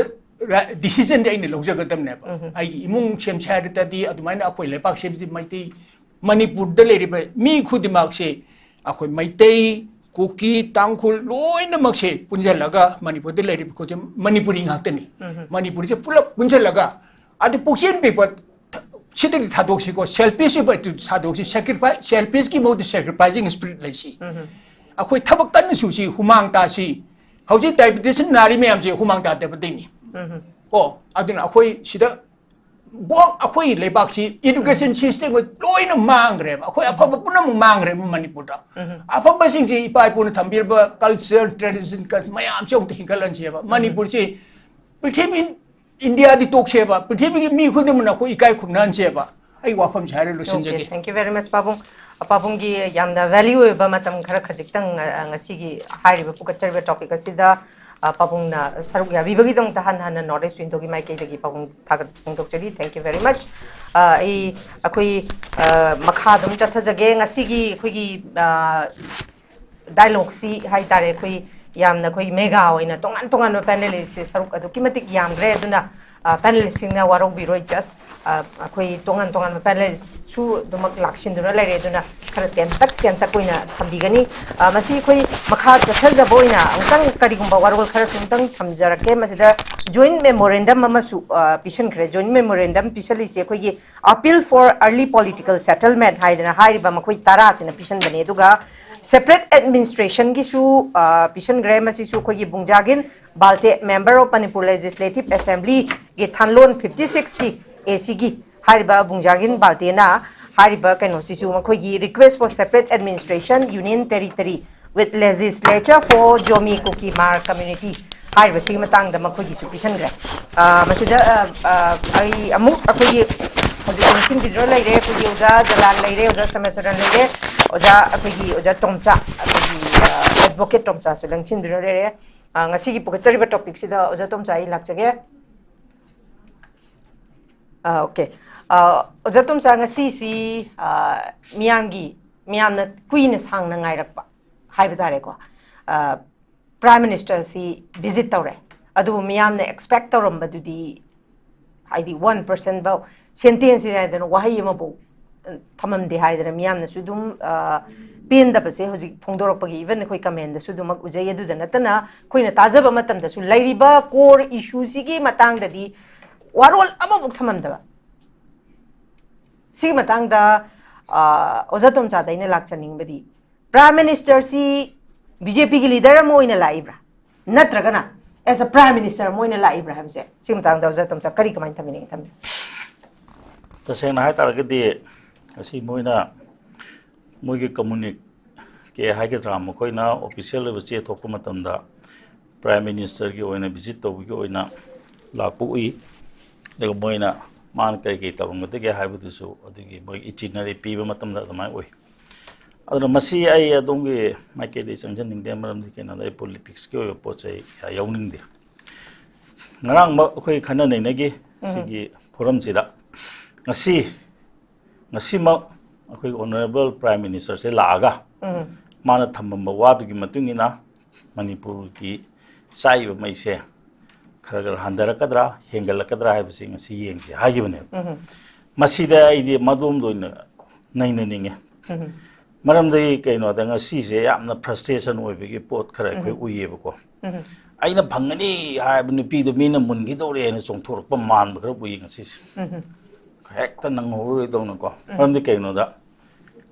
ꯔ-, decision ꯗꯤ ꯑꯩꯅ ꯂꯧꯖꯒꯗꯕꯅꯦꯕ꯫ ꯎꯝ꯫ ꯑꯩꯒꯤ ꯏꯃꯨꯡ ꯁꯦꯝꯁꯦ ꯍꯥꯏꯔꯗꯤ ꯑꯗꯨꯃꯥꯏꯅ ꯑꯩꯈꯣꯏ ꯂꯩꯕꯥꯛ ꯁꯦꯝꯁꯤ ꯃꯩꯇꯩ, ꯃꯅꯤꯄꯨꯔꯗ ꯂꯩꯔꯤꯕ ꯃꯤ ꯈꯨꯗꯤꯡꯃꯛꯁꯦ ꯑꯩꯈꯣꯏ ꯃꯩꯇꯩ, ꯀꯨꯀꯤ, ꯇꯥꯡꯈꯨꯜ ꯂꯣꯏꯅꯃꯛꯁꯦ ꯄꯨꯟꯁꯤꯜꯂꯒ ꯃꯅꯤꯄꯨꯔꯗ ꯂꯩꯔꯤꯕ ꯈꯨꯗꯤꯡ-, ꯃꯅꯤꯄꯨꯔꯤ ꯉꯥꯛꯇꯅꯤ꯫ ꯎꯝ꯫ ꯃꯅꯤꯄꯨꯔꯁꯦ ꯄꯨꯂꯞ ꯄꯨꯟꯁꯤꯜꯂꯒ ꯑꯗꯨ ꯄꯨꯛꯆꯦꯜ ꯄꯤꯛꯄ ꯊ-, ꯁꯤꯗꯒꯤ ꯊꯥꯗꯣꯛꯁꯤꯀꯣ, selfish ꯑꯣꯏꯕ ꯑꯗꯨ ꯊꯥꯗꯣꯛꯁꯤ, sacrifice, selfish ꯀꯤ ꯃꯍꯨꯠꯇ sacrificing spirit ꯂꯩꯁꯤ꯫ ꯎꯝ꯫ ꯑꯩꯈꯣꯏ ꯊꯕꯛ ꯀꯟꯅ ꯁꯨꯁꯤ, ꯍꯨꯃꯥꯡ ꯇꯥꯁꯤ꯫ ꯍꯧꯖꯤꯛ diabetes ꯅꯥꯔꯤ ꯃꯌꯥꯝꯁꯦ ꯍꯨꯃꯥꯡ ꯇꯥꯗꯕꯗꯩꯅꯤ꯫ ꯎꯝ꯫ ꯀꯣ, ꯑꯗꯨꯅ ꯑꯩꯈꯣꯏ ꯁꯤꯗ ꯕꯣ-, ꯑꯩꯈꯣꯏ ꯂꯩꯕꯥꯛꯁꯤ education system ꯂꯣꯏꯅ ꯃꯥꯡꯈ꯭ꯔꯦꯕ꯫ ꯑꯩꯈꯣꯏ ꯑꯐꯕ ꯄꯨꯝꯅꯃꯛ ꯃꯥꯡꯈ꯭ꯔꯦꯕ ꯃꯅꯤꯄꯨꯔꯗ꯫ ꯎꯝ꯫ ꯑꯐꯕꯁꯤꯡꯁꯤ ꯏꯄꯥ ꯏꯄꯨꯅ ꯊꯝꯕꯤꯔꯕ culture, tradition ꯀ-, ꯃꯌꯥꯝꯁꯤ ꯑꯃꯨꯛꯇ ꯍꯤꯡꯒꯠꯍꯟꯁꯦꯕ꯫ ꯎꯝ꯫ ꯃꯅꯤꯄꯨꯔꯁꯤ ꯄ꯭ꯔꯤꯊꯤꯕꯤ ꯏꯟꯗꯤꯌꯥꯗꯤ ꯇꯣꯛꯁꯦꯕ, ꯄ꯭ꯔꯤꯊꯤꯕꯤꯒꯤ ꯃꯤ ꯈꯨꯗꯤꯡꯃꯛꯅ ꯑꯩꯈꯣꯏ ꯏꯀꯥꯏ ꯈꯨꯝꯅꯍꯟꯁꯦꯕ꯫ ꯑꯩ ꯋꯥꯐꯝꯁꯦ ꯍꯥꯏꯔ ꯂꯣꯏꯁꯤꯟꯖꯒꯦ꯫ Okay, thank you very much, ꯄꯥꯕꯨꯡ꯫ ꯄꯥꯕꯨꯡꯒꯤ ꯌꯥꯝꯅ value ꯑꯣꯏꯕ ꯃꯇꯝ ꯈꯔ ꯈꯖꯤꯛꯇꯪ, ꯑ, ꯉꯁꯤꯒꯤ ꯍꯥꯏꯔꯤꯕ ꯄꯨꯈꯠꯆꯔꯤꯕ topic ꯑꯁꯤꯗ, ꯑ, ꯄꯥꯕꯨꯡꯅ ꯁꯔꯨꯛ ꯌꯥꯕꯤꯕꯒꯤꯗꯃꯛꯇ ꯍꯟꯅ ꯍꯟꯅ North East Window ꯒꯤ ꯃꯥꯏꯀꯩꯗꯒꯤ ꯄꯥꯕꯨꯡ ꯊꯥꯒꯠꯄ ꯐꯣꯡꯗꯣꯛꯆꯔꯤ꯫ Thank you very much꯫ ꯑ, ꯑꯩ, ꯑꯩꯈꯣꯏ, ꯑ, ꯃꯈꯥ ꯑꯗꯨꯝ ꯆꯠꯊꯖꯒꯦ꯫ ꯉꯁꯤꯒꯤ ꯑꯩꯈꯣꯏꯒꯤ, ꯑ, dialogue ꯁꯤ ꯍꯥꯏꯇꯥꯔꯦ, ꯑꯩꯈꯣꯏ ꯌꯥꯝꯅ ꯑꯩꯈꯣꯏ mega ꯑꯣꯏꯅ ꯇꯣꯉꯥꯟ ꯇꯣꯉꯥꯟꯕ panelist ꯁꯦ ꯁꯔꯨꯛ ꯑꯗꯨꯛꯀꯤ ꯃꯇꯤꯛ ꯌꯥꯝꯈ꯭ꯔꯦ꯫ ꯑꯗꯨꯅ ꯄꯦꯅꯦꯂꯤꯁꯁꯤꯡꯅ ꯋꯥꯔꯧꯕꯤꯔꯣꯏ, ꯖꯁ ꯑꯩꯈꯣꯏ ꯇꯣꯉꯥꯟ ꯇꯣꯉꯥꯟꯕ ꯄꯦꯅꯦꯂꯤꯁꯁꯨ ꯑꯗꯨꯃꯛ ꯂꯥꯛꯁꯤꯟꯗꯨꯅ ꯂꯩꯔꯦ, ꯑꯗꯨꯅ ꯈꯔ ꯇꯦꯟꯇꯛ ꯇꯦꯟꯇꯛ ꯑꯣꯏꯅ ꯊꯝꯕꯤꯒꯅꯤ꯫ ꯑ, ꯃꯁꯤ ꯑꯩꯈꯣꯏ ꯃꯈꯥ ꯆꯠꯊꯖꯕ ꯑꯣꯏꯅ ꯑꯃꯨꯛꯇꯪ ꯀꯔꯤꯒꯨꯝꯕ ꯋꯥꯔꯣꯜ ꯈꯔꯁꯨ ꯑꯃꯨꯛꯇꯪ ꯊꯝꯖꯔꯛꯀꯦ꯫ ꯃꯁꯤꯗ ꯖꯣꯏꯟ ꯃꯦꯃꯣꯔꯦꯟꯗꯝ ꯑꯃꯁꯨ ꯑ, ꯄꯤꯁꯟꯈ꯭ꯔꯦ꯫ ꯖꯣꯏꯟ ꯃꯦꯃꯣꯔꯦꯟꯗꯝ ꯄꯤꯁꯜꯂꯤꯁꯦ ꯑꯩꯈꯣꯏꯒꯤ Appeal for Early Political Settlement ꯍꯥꯏꯗꯅ ꯍꯥꯏꯔꯤꯕ ꯃꯈꯣꯏ ꯇꯔꯥꯁꯤꯅ ꯄꯤꯁꯟꯕꯅꯦ꯫ ꯑꯗꯨꯒ ꯁꯦꯄꯔꯦꯠ ꯑꯦꯗꯃꯤꯅꯤꯁꯇ꯭ꯔꯦꯁꯟꯒꯤꯁꯨ ꯑ, ꯄꯤꯁꯟꯈ꯭ꯔꯦ꯫ ꯃꯁꯤꯁꯨ ꯑꯩꯈꯣꯏꯒꯤ ꯕꯨꯡꯖꯥꯒꯤꯟ Valte, Member of Manipur Legislative Assembly ꯒꯤ ꯊꯥꯟꯂꯣꯟ ꯐꯤꯐꯇꯤ ꯁꯤꯛꯁꯀꯤ ꯑꯦ ꯁꯤꯒꯤ ꯍꯥꯏꯔꯤꯕ ꯕꯨꯡꯖꯥꯒꯤꯟ ꯕꯥꯜꯇꯦꯅ ꯍꯥꯏꯔꯤꯕ ꯀꯩꯅꯣꯁꯤꯁꯨ ꯃꯈꯣꯏꯒꯤ Request for Separate Administration, Union Territory with Legislature for Zomi Kuki Hmar Community ꯍꯥꯏꯔꯤꯕꯁꯤꯒꯤ ꯃꯇꯥꯡꯗ ꯃꯈꯣꯏꯒꯤꯁꯨ ꯄꯤꯁꯟꯈ꯭ꯔꯦ꯫ ꯑ, ꯃꯁꯤꯗ ꯑ, ꯑ, ꯑꯩ ꯑꯃꯨꯛ ꯑꯩꯈꯣꯏꯒꯤ ꯍꯧꯖꯤꯛ ꯅꯤꯡꯁꯤꯡꯕꯤꯗꯨꯅ ꯂꯩꯔꯦ, ꯑꯩꯈꯣꯏꯒꯤ ꯑꯣꯖꯥ ꯖꯂꯥꯜ ꯂꯩꯔꯦ, ꯑꯣꯖꯥ ꯁꯃꯦꯁꯔꯟ ꯂꯩꯔꯦ, ꯑꯣꯖꯥ ꯑꯩꯈꯣꯏꯒꯤ ꯑꯣꯖꯥ ꯇꯣꯝꯆꯥ, ꯑꯩꯈꯣꯏꯒꯤ ꯑꯦꯗꯚꯣꯀꯦꯠ ꯇꯣꯝꯆꯥꯁꯨ ꯅꯤꯡꯁꯤꯡꯕꯤꯗꯨꯅ ꯂꯩꯔꯦ꯫ ꯑ, ꯉꯁꯤꯒꯤ ꯄꯨꯈꯠꯆꯔꯤꯕ ꯇꯣꯄꯤꯛꯁꯤꯗ ꯑꯣꯖꯥ ꯇꯣꯝꯆꯥ ꯑꯩ ꯂꯥꯛꯆꯒꯦ꯫ ꯑ, ꯑꯣꯀꯦ꯫ ꯑ, ꯑꯣꯖꯥ ꯇꯣꯝꯆꯥ, ꯉꯁꯤꯁꯤ ꯑ, ꯃꯤꯌꯥꯝꯒꯤ ꯃꯤꯌꯥꯝꯅ ꯀꯨꯏꯅ ꯁꯥꯡꯅ ꯉꯥꯏꯔꯛꯄ ꯍꯥꯏꯕ ꯇꯥꯔꯦꯀꯣ꯫ ꯑ, ꯄ꯭ꯔꯥꯏꯝ ꯃꯤꯅꯤꯁꯇꯔꯁꯤ ꯚꯤꯖꯤꯠ ꯇꯧꯔꯦ, ꯑꯗꯨꯕꯨ ꯃꯤꯌꯥꯝꯅ ꯑꯦꯛꯁꯄꯦꯛ ꯇꯧꯔꯝꯕꯗꯨꯗꯤ, ꯍꯥꯏꯗꯤ ꯋꯥꯟ ꯄꯔꯁꯦꯟꯐꯧ, ꯁꯦꯟꯇꯦꯟꯁꯁꯤ ꯍꯥꯏꯗꯅ ꯋꯥꯍꯩ ꯑꯃꯐꯧ ꯑ, ꯊꯝꯃꯝꯗꯦ ꯍꯥꯏꯗꯅ ꯃꯤꯌꯥꯝꯅꯁꯨ ꯑꯗꯨꯝ ꯑ, ꯄꯦꯟꯗꯕꯁꯦ ꯍꯧꯖꯤꯛ ꯐꯣꯡꯗꯣꯔꯛꯄꯒꯤ, ꯏꯚꯟ ꯑꯩꯈꯣꯏ ꯀꯃꯦꯟꯗꯁꯨ ꯑꯗꯨꯃꯛ ꯎꯖꯩ꯫ ꯑꯗꯨꯗ ꯅꯠꯇꯅ ꯑꯩꯈꯣꯏꯅ ꯇꯥꯖꯕ ꯃꯇꯝꯗꯁꯨ ꯂꯩꯔꯤꯕ ꯀꯣꯔ ꯏꯁꯨꯁꯤꯒꯤ ꯃꯇꯥꯡꯗꯗꯤ ꯋꯥꯔꯣꯜ ꯑꯃꯐꯥꯎ ꯊꯝꯃꯝꯗꯕ꯫ ꯁꯤꯒꯤ ꯃꯇꯥꯡꯗ ꯑ, ꯑꯣꯖꯥ ꯇꯣꯝꯆꯥꯗ ꯑꯩꯅ ꯂꯥꯛꯆꯅꯤꯡꯕꯗꯤ, ꯄ꯭ꯔꯥꯏꯝ ꯃꯤꯅꯤꯁꯇꯔꯁꯤ ꯕꯤꯖꯦꯄꯤꯒꯤ ꯂꯤꯗꯔ ꯑꯃ ꯑꯣꯏꯅ ꯂꯥꯛꯏꯕ꯭ꯔꯥ, ꯅꯠꯇ꯭ꯔꯒꯅ ꯑꯦꯁ ꯑ ꯄ꯭ꯔꯥꯏꯝ ꯃꯤꯅꯤꯁꯇꯔ ꯑꯃ ꯑꯣꯏꯅ ꯂꯥꯛꯏꯕ꯭ꯔꯥ ꯍꯥꯏꯕꯁꯦ, ꯁꯤꯒꯤ ꯃꯇꯥꯡꯗ ꯑꯣꯖꯥ ꯇꯣꯝꯆꯥ ꯀꯔꯤ, ꯀꯃꯥꯏꯅ ꯊꯝꯕꯤꯅꯤꯡꯉꯤ? ꯊꯝꯕꯤꯌꯨ꯫ ꯇꯁꯦꯡꯅ ꯍꯥꯏ ꯇꯥꯔꯒꯗꯤ, ꯉꯁꯤ ꯃꯣꯏꯅ ꯃꯣꯏꯒꯤ ꯀꯝꯃꯨꯅꯤꯀꯦ ꯍꯥꯏꯒꯗ꯭ꯔꯥ, ꯃꯈꯣꯏꯅ ꯑꯣꯐꯤꯁꯤꯌꯦꯜ ꯑꯣꯏꯕ ꯆꯦ ꯊꯣꯛꯄ ꯃꯇꯝꯗ ꯄ꯭ꯔꯥꯏꯝ ꯃꯤꯅꯤꯁꯇꯔꯒꯤ ꯑꯣꯏꯅ ꯚꯤꯖꯤꯠ ꯇꯧꯕꯒꯤ ꯑꯣꯏꯅ ꯂꯥꯛꯄ ꯎꯏ꯫ ꯑꯗꯨꯒ ꯃꯣꯏꯅ ꯃꯥꯅ ꯀꯔꯤ ꯀꯔꯤ ꯇꯧꯔꯝꯒꯗꯒꯦ ꯍꯥꯏꯕꯗꯨꯁꯨ ꯑꯗꯨꯒꯤ ꯃꯣꯏ ꯏꯇꯤꯅꯔꯤ ꯄꯤꯕ ꯃꯇꯝꯗ ꯑꯗꯨꯃꯥꯏꯅ ꯎꯏ꯫ ꯑꯗꯨꯅ ꯃꯁꯤ ꯑꯩ ꯑꯗꯣꯝꯒꯤ ꯃꯥꯏꯀꯩꯗꯒꯤ ꯆꯪꯁꯤꯟꯅꯤꯡꯗꯦ, ꯃꯔꯝꯗꯤ ꯀꯩꯅꯣꯗ ꯑꯩ ꯄꯣꯂꯤꯇꯤꯛꯁꯀꯤ ꯑꯣꯏꯕ ꯄꯣꯠ ꯆꯩ ꯀꯌꯥ ꯌꯥꯎꯅꯤꯡꯗꯦ꯫ ꯉꯔꯥꯡꯃꯛ ꯑꯩꯈꯣꯏ ꯈꯟꯅ ꯅꯩꯅꯈꯤ ꯎꯝ꯫ ꯁꯤꯒꯤ ꯐꯣꯔꯝꯁꯤꯗ꯫ ꯉꯁꯤ, ꯉꯁꯤꯃꯛ ꯑꯩꯈꯣꯏ ꯑꯣꯅꯔꯦꯕꯜ ꯄ꯭ꯔꯥꯏꯝ ꯃꯤꯅꯤꯁꯇꯔꯁꯦ ꯂꯥꯛꯑꯒ ꯎꯝ꯫ ꯃꯥꯅ ꯊꯝꯃꯝꯕ ꯋꯥꯗꯨꯒꯤ ꯃꯇꯨꯡ ꯏꯟꯅ ꯃꯅꯤꯄꯨꯔꯒꯤ ꯆꯥꯛꯏꯕ ꯃꯩꯁꯦ ꯈꯔ ꯈꯔ ꯍꯟꯊꯔꯛꯀꯗ꯭ꯔꯥ, ꯍꯦꯟꯒꯠꯂꯛꯀꯗ꯭ꯔꯥ ꯍꯥꯏꯕꯁꯤ ꯉꯁꯤ ꯌꯦꯡꯁꯤ ꯍꯥꯏꯈꯤꯕꯅꯦꯕ꯫ ꯃꯁꯤꯗ ꯑꯩꯗꯤ ꯃꯗꯣꯝꯗ ꯑꯣꯏꯅ ꯅꯩꯅꯅꯤꯡꯉꯦ꯫ ꯃꯔꯝꯗꯤ ꯀꯩꯅꯣꯗ, ꯉꯁꯤꯁꯦ ꯌꯥꯝꯅ frustration ꯑꯣꯏꯕꯒꯤ ꯄꯣꯠ ꯈꯔ ꯑꯩꯈꯣꯏ ꯎꯏꯌꯦꯕꯀꯣ꯫ ꯑꯩꯅ ꯐꯪꯒꯅꯤ ꯍꯥꯏꯕ ꯅꯨꯄꯤꯗꯣ ꯃꯤꯅ ꯃꯨꯟꯈꯤꯗꯧꯔꯦ ꯍꯥꯏꯅ ꯆꯣꯡꯊꯣꯔꯛꯄ ꯃꯥꯟꯕ ꯈꯔ ꯎꯏ ꯉꯁꯤꯁꯦ꯫ ꯍꯦꯛꯇ ꯅꯪꯍꯧꯔꯔꯣꯏꯗꯧꯅꯀꯣ꯫ ꯃꯔꯝꯗꯤ ꯀꯩꯅꯣꯗ,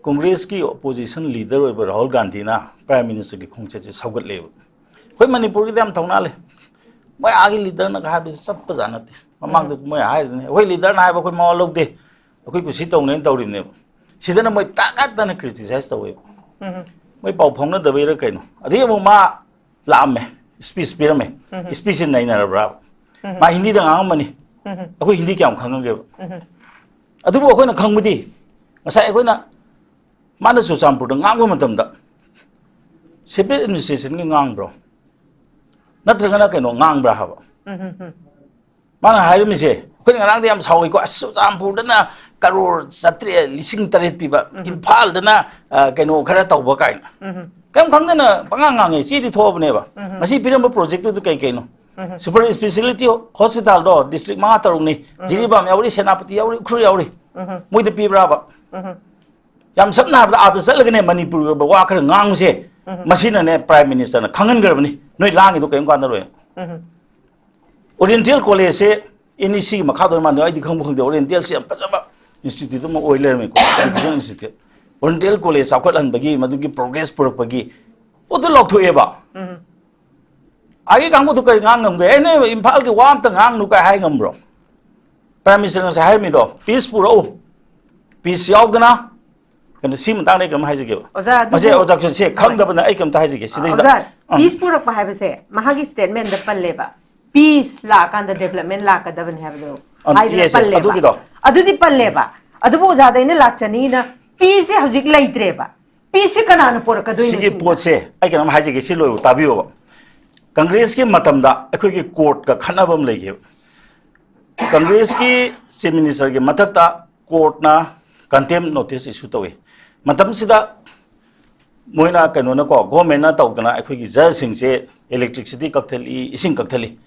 ꯀꯣꯡꯒ꯭ꯔꯦꯁꯀꯤ opposition leader ꯑꯣꯏꯕ ꯔꯥꯍꯨꯜ ꯒꯥꯟꯙꯤꯅ Prime Ministerꯒꯤ ꯈꯣꯡꯆꯠꯁꯦ ꯁꯧꯒꯠꯂꯦꯕ꯫ ꯑꯩꯈꯣꯏ ꯃꯅꯤꯄꯨꯔꯒꯤꯗꯤ ꯌꯥꯝ ꯊꯧꯅꯥ ꯂꯩ꯫ ꯃꯣꯏ ꯑꯥꯒꯤ leaderꯅꯒ ꯍꯥꯏꯕꯁꯦ ꯆꯠꯄꯖꯥꯠ ꯅꯠꯇꯦ꯫ ꯃꯃꯥꯡꯗ ꯃꯣꯏ ꯍꯥꯏꯔꯤꯗꯨꯅꯤ, "ꯑꯩꯈꯣꯏ leaderꯅ ꯍꯥꯏꯕ ꯑꯩꯈꯣꯏ ꯃꯋꯥ ꯂꯧꯗꯦ, ꯑꯩꯈꯣꯏ ꯀꯨꯁꯤ ꯇꯧꯅꯦꯅ" ꯇꯧꯔꯤꯕꯅꯦꯕ꯫ ꯁꯤꯗꯅ ꯃꯣꯏ ꯇꯥꯀꯠꯇꯅ criticize ꯇꯧꯋꯦꯕ꯫ ꯃꯣꯏ ꯄꯥꯎ ꯐꯥꯎꯅꯗꯕꯩꯔ ꯀꯩꯅꯣ꯫ ꯑꯗꯩ ꯑꯃꯨꯛ ꯃꯥ ꯂꯥꯛꯑꯝꯃꯦ, speech ꯄꯤꯔꯝꯃꯦ꯫ Speechꯁꯦ ꯅꯩꯅꯔꯕ꯭ꯔꯥ? ꯃꯥ ꯍꯤꯟꯗꯤꯗ ꯉꯥꯡꯉꯝꯃꯅꯤ꯫ ꯑꯩꯈꯣꯏ ꯍꯤꯟꯗꯤ ꯀꯌꯥꯝ ꯈꯪꯉꯒꯦꯕ? ꯑꯗꯨꯕꯨ ꯑꯩꯈꯣꯏꯅ ꯈꯪꯕꯗꯤ, ꯉꯁꯥꯏ ꯑꯩꯈꯣꯏꯅ, ꯃꯥꯅ ꯆꯨꯔꯆꯥꯟꯄꯨꯔꯗ ꯉꯥꯡꯕ ꯃꯇꯝꯗ separate administrationꯒꯤ ꯉꯥꯡꯕ꯭ꯔꯣ, ꯅꯠꯇ꯭ꯔꯒꯅ ꯀꯩꯅꯣ ꯉꯥꯡꯕ꯭ꯔꯥ ꯍꯥꯏꯕ? ꯃꯥꯅ ꯍꯥꯏꯔꯝꯃꯤꯁꯦ, ꯑꯩꯈꯣꯏꯅ ꯉꯔꯥꯡꯗꯤ ꯌꯥꯝ ꯁꯥꯎꯏꯀꯣ, "ꯑꯁ, ꯆꯨꯔꯆꯥꯟꯄꯨꯔꯗꯅ ꯀꯔꯣꯔ ꯆꯥꯇ꯭ꯔꯦꯠ, ꯂꯤꯁꯤꯡ ꯇꯔꯦꯠ ꯄꯤꯕ, ꯏꯝꯐꯥꯜꯗꯅ, ꯑ, ꯀꯩꯅꯣ ꯈꯔ ꯇꯧꯕ" ꯀꯥꯏꯅ꯫ ꯀꯔꯤꯝ ꯈꯪꯗꯅ ꯄꯉꯥꯡ ꯉꯥꯡꯉꯦ, ꯆꯦꯗꯤ ꯊꯣꯛꯑꯕꯅꯦꯕ꯫ ꯉꯁꯤ ꯄꯤꯔꯝꯕ projectꯇꯨꯗ ꯀꯩ ꯀꯩꯅꯣ? Super speciality hospitalꯗꯣ district ꯃꯉꯥ ꯇꯔꯨꯛꯅꯤ, ꯖꯤꯔꯤꯕꯥꯝ ꯌꯥꯎꯔꯤ, ꯁꯦꯅꯥꯄꯇꯤ ꯌꯥꯎꯔꯤ, ꯎꯈ꯭ꯔꯨꯜ ꯌꯥꯎꯔꯤ꯫ ꯃꯣꯏꯗ ꯄꯤꯕ꯭ꯔꯥꯕ? ꯌꯥꯝ ꯁꯝꯅ ꯍꯥꯏꯔꯕꯗ, ꯑꯥꯗ ꯆꯠꯂꯒꯅꯦ ꯃꯅꯤꯄꯨꯔꯒꯤ ꯑꯣꯏꯕ ꯋꯥ ꯈꯔ ꯉꯥꯡꯉꯨꯁꯦ꯫ ꯃꯁꯤꯅꯅꯦ Prime Ministerꯅ ꯈꯪꯍꯟꯈ꯭ꯔꯕꯅꯤ, "ꯅꯣꯏ ꯂꯥꯡꯉꯤꯗꯣ ꯀꯔꯤꯝ ꯀꯥꯟꯅꯔꯣꯏ"꯫ Oriental Collegeꯁꯦ NECꯒꯤ ꯃꯈꯥꯗ ꯑꯣꯏꯔ ꯃꯥꯜꯂꯦ, ꯑꯩꯗꯤ ꯈꯪꯕ ꯈꯪꯗꯦ꯫ Orientalꯁꯦ ꯌꯥꯝ ꯐꯖꯕ institute ꯑꯃ ꯑꯣꯏ ꯂꯩꯔꯝꯃꯦꯀꯣ, education institute꯫ Oriental College ꯆꯥꯎꯈꯠꯍꯟꯕꯒꯤ, ꯃꯗꯨꯒꯤ progress ꯄꯨꯔꯛꯄꯒꯤ ꯄꯣꯠꯇꯨ ꯂꯥꯎꯊꯣꯛꯑꯦꯕ꯫ ꯑꯥꯒꯤ ꯀꯥꯡꯕꯨꯗꯨ ꯀꯔꯤ ꯉꯥꯡ ꯉꯝꯒꯦ? "ꯑꯦ, ꯅꯣꯏ ꯏꯝꯐꯥꯜꯒꯤ ꯋꯥ ꯑꯝꯇ ꯉꯥꯡꯅꯨ" ꯀꯥꯏ ꯍꯥꯏ ꯉꯝꯕ꯭ꯔꯣ? Prime Minister ꯉꯁꯥꯏ ꯍꯥꯏꯔꯝꯃꯤꯗꯣ, "Peace ꯄꯨꯔꯛꯎ"꯫ Peace ꯌꯥꯎꯗꯅ ꯀꯩꯅꯣ, ꯁꯤ ꯃꯇꯥꯡꯗ ꯑꯩ ꯀꯩꯅꯣꯝ ꯍꯥꯏꯖꯒꯦꯕ꯫ ꯑꯣꯖꯥ, ꯑꯗꯨꯕꯨ ꯃꯁꯦ ꯑꯣꯖꯥ ꯁꯦ ꯈꯪꯗꯕꯅ ꯑꯩ ꯀꯩꯝꯇ ꯍꯥꯏꯖꯒꯦ ꯁꯤꯗꯩꯁꯤꯗ꯫ ꯑꯣꯖꯥ, ꯑꯥ꯫ Peace ꯄꯨꯔꯛꯄ ꯍꯥꯏꯕꯁꯦ ꯃꯍꯥꯛꯀꯤ statementꯗ ꯄꯜꯂꯦꯕ꯫ Peace ꯂꯥꯛꯑꯀꯥꯟꯗ development ꯂꯥꯛꯀꯗꯕꯅꯤ ꯍꯥꯏꯕꯗꯣ ꯑꯥ, ꯍꯥꯏꯗꯅ yes, yes, ꯄꯜꯂꯦꯕ꯫ ꯑꯗꯨꯒꯤꯗꯣ꯫ ꯑꯗꯨꯗꯤ ꯄꯜꯂꯦꯕ꯫ ꯑꯗꯨꯕꯨ ꯑꯣꯖꯥꯗ ꯑꯩꯅ ꯂꯥꯛꯆꯅꯤꯡꯉꯤꯅ, peaceꯁꯦ ꯍꯧꯖꯤꯛ ꯂꯩꯇ꯭ꯔꯦꯕ꯫ Peaceꯁꯦ ꯀꯅꯥꯅ ꯄꯨꯔꯛꯀꯗꯣꯏꯅꯣ ꯁꯤꯒꯤ ꯁꯤꯅ? ꯄꯣꯠꯁꯦ ꯑꯩ ꯀꯩꯅꯣꯝ ꯍꯥꯏꯖꯒꯦ, ꯁꯤ ꯂꯣꯏꯕ ꯇꯥꯕꯤꯌꯣꯕ꯫ ꯀꯪꯒ꯭ꯔꯦꯁꯀꯤ ꯃꯇꯝꯗ ꯑꯩꯈꯣꯏꯒꯤ courtꯀ ꯈꯠꯅꯕ ꯑꯃ ꯂꯩꯈꯤꯕ꯫ ꯀꯪꯒ꯭ꯔꯦꯁꯀꯤ Chief Ministerꯒꯤ ꯃꯊꯛꯇ courtꯅ contempt notice issue ꯇꯧꯏ꯫ ꯃꯇꯝꯁꯤꯗ ꯃꯣꯏꯅ ꯀꯩꯅꯣꯅꯀꯣ, governmentꯅ ꯇꯧꯗꯅ ꯑꯩꯈꯣꯏꯒꯤ judgeꯁꯤꯡꯁꯦ electricity ꯀꯛꯊꯠꯂꯤ, ꯏꯁꯤꯡ ꯀꯛꯊꯠꯂꯤ꯫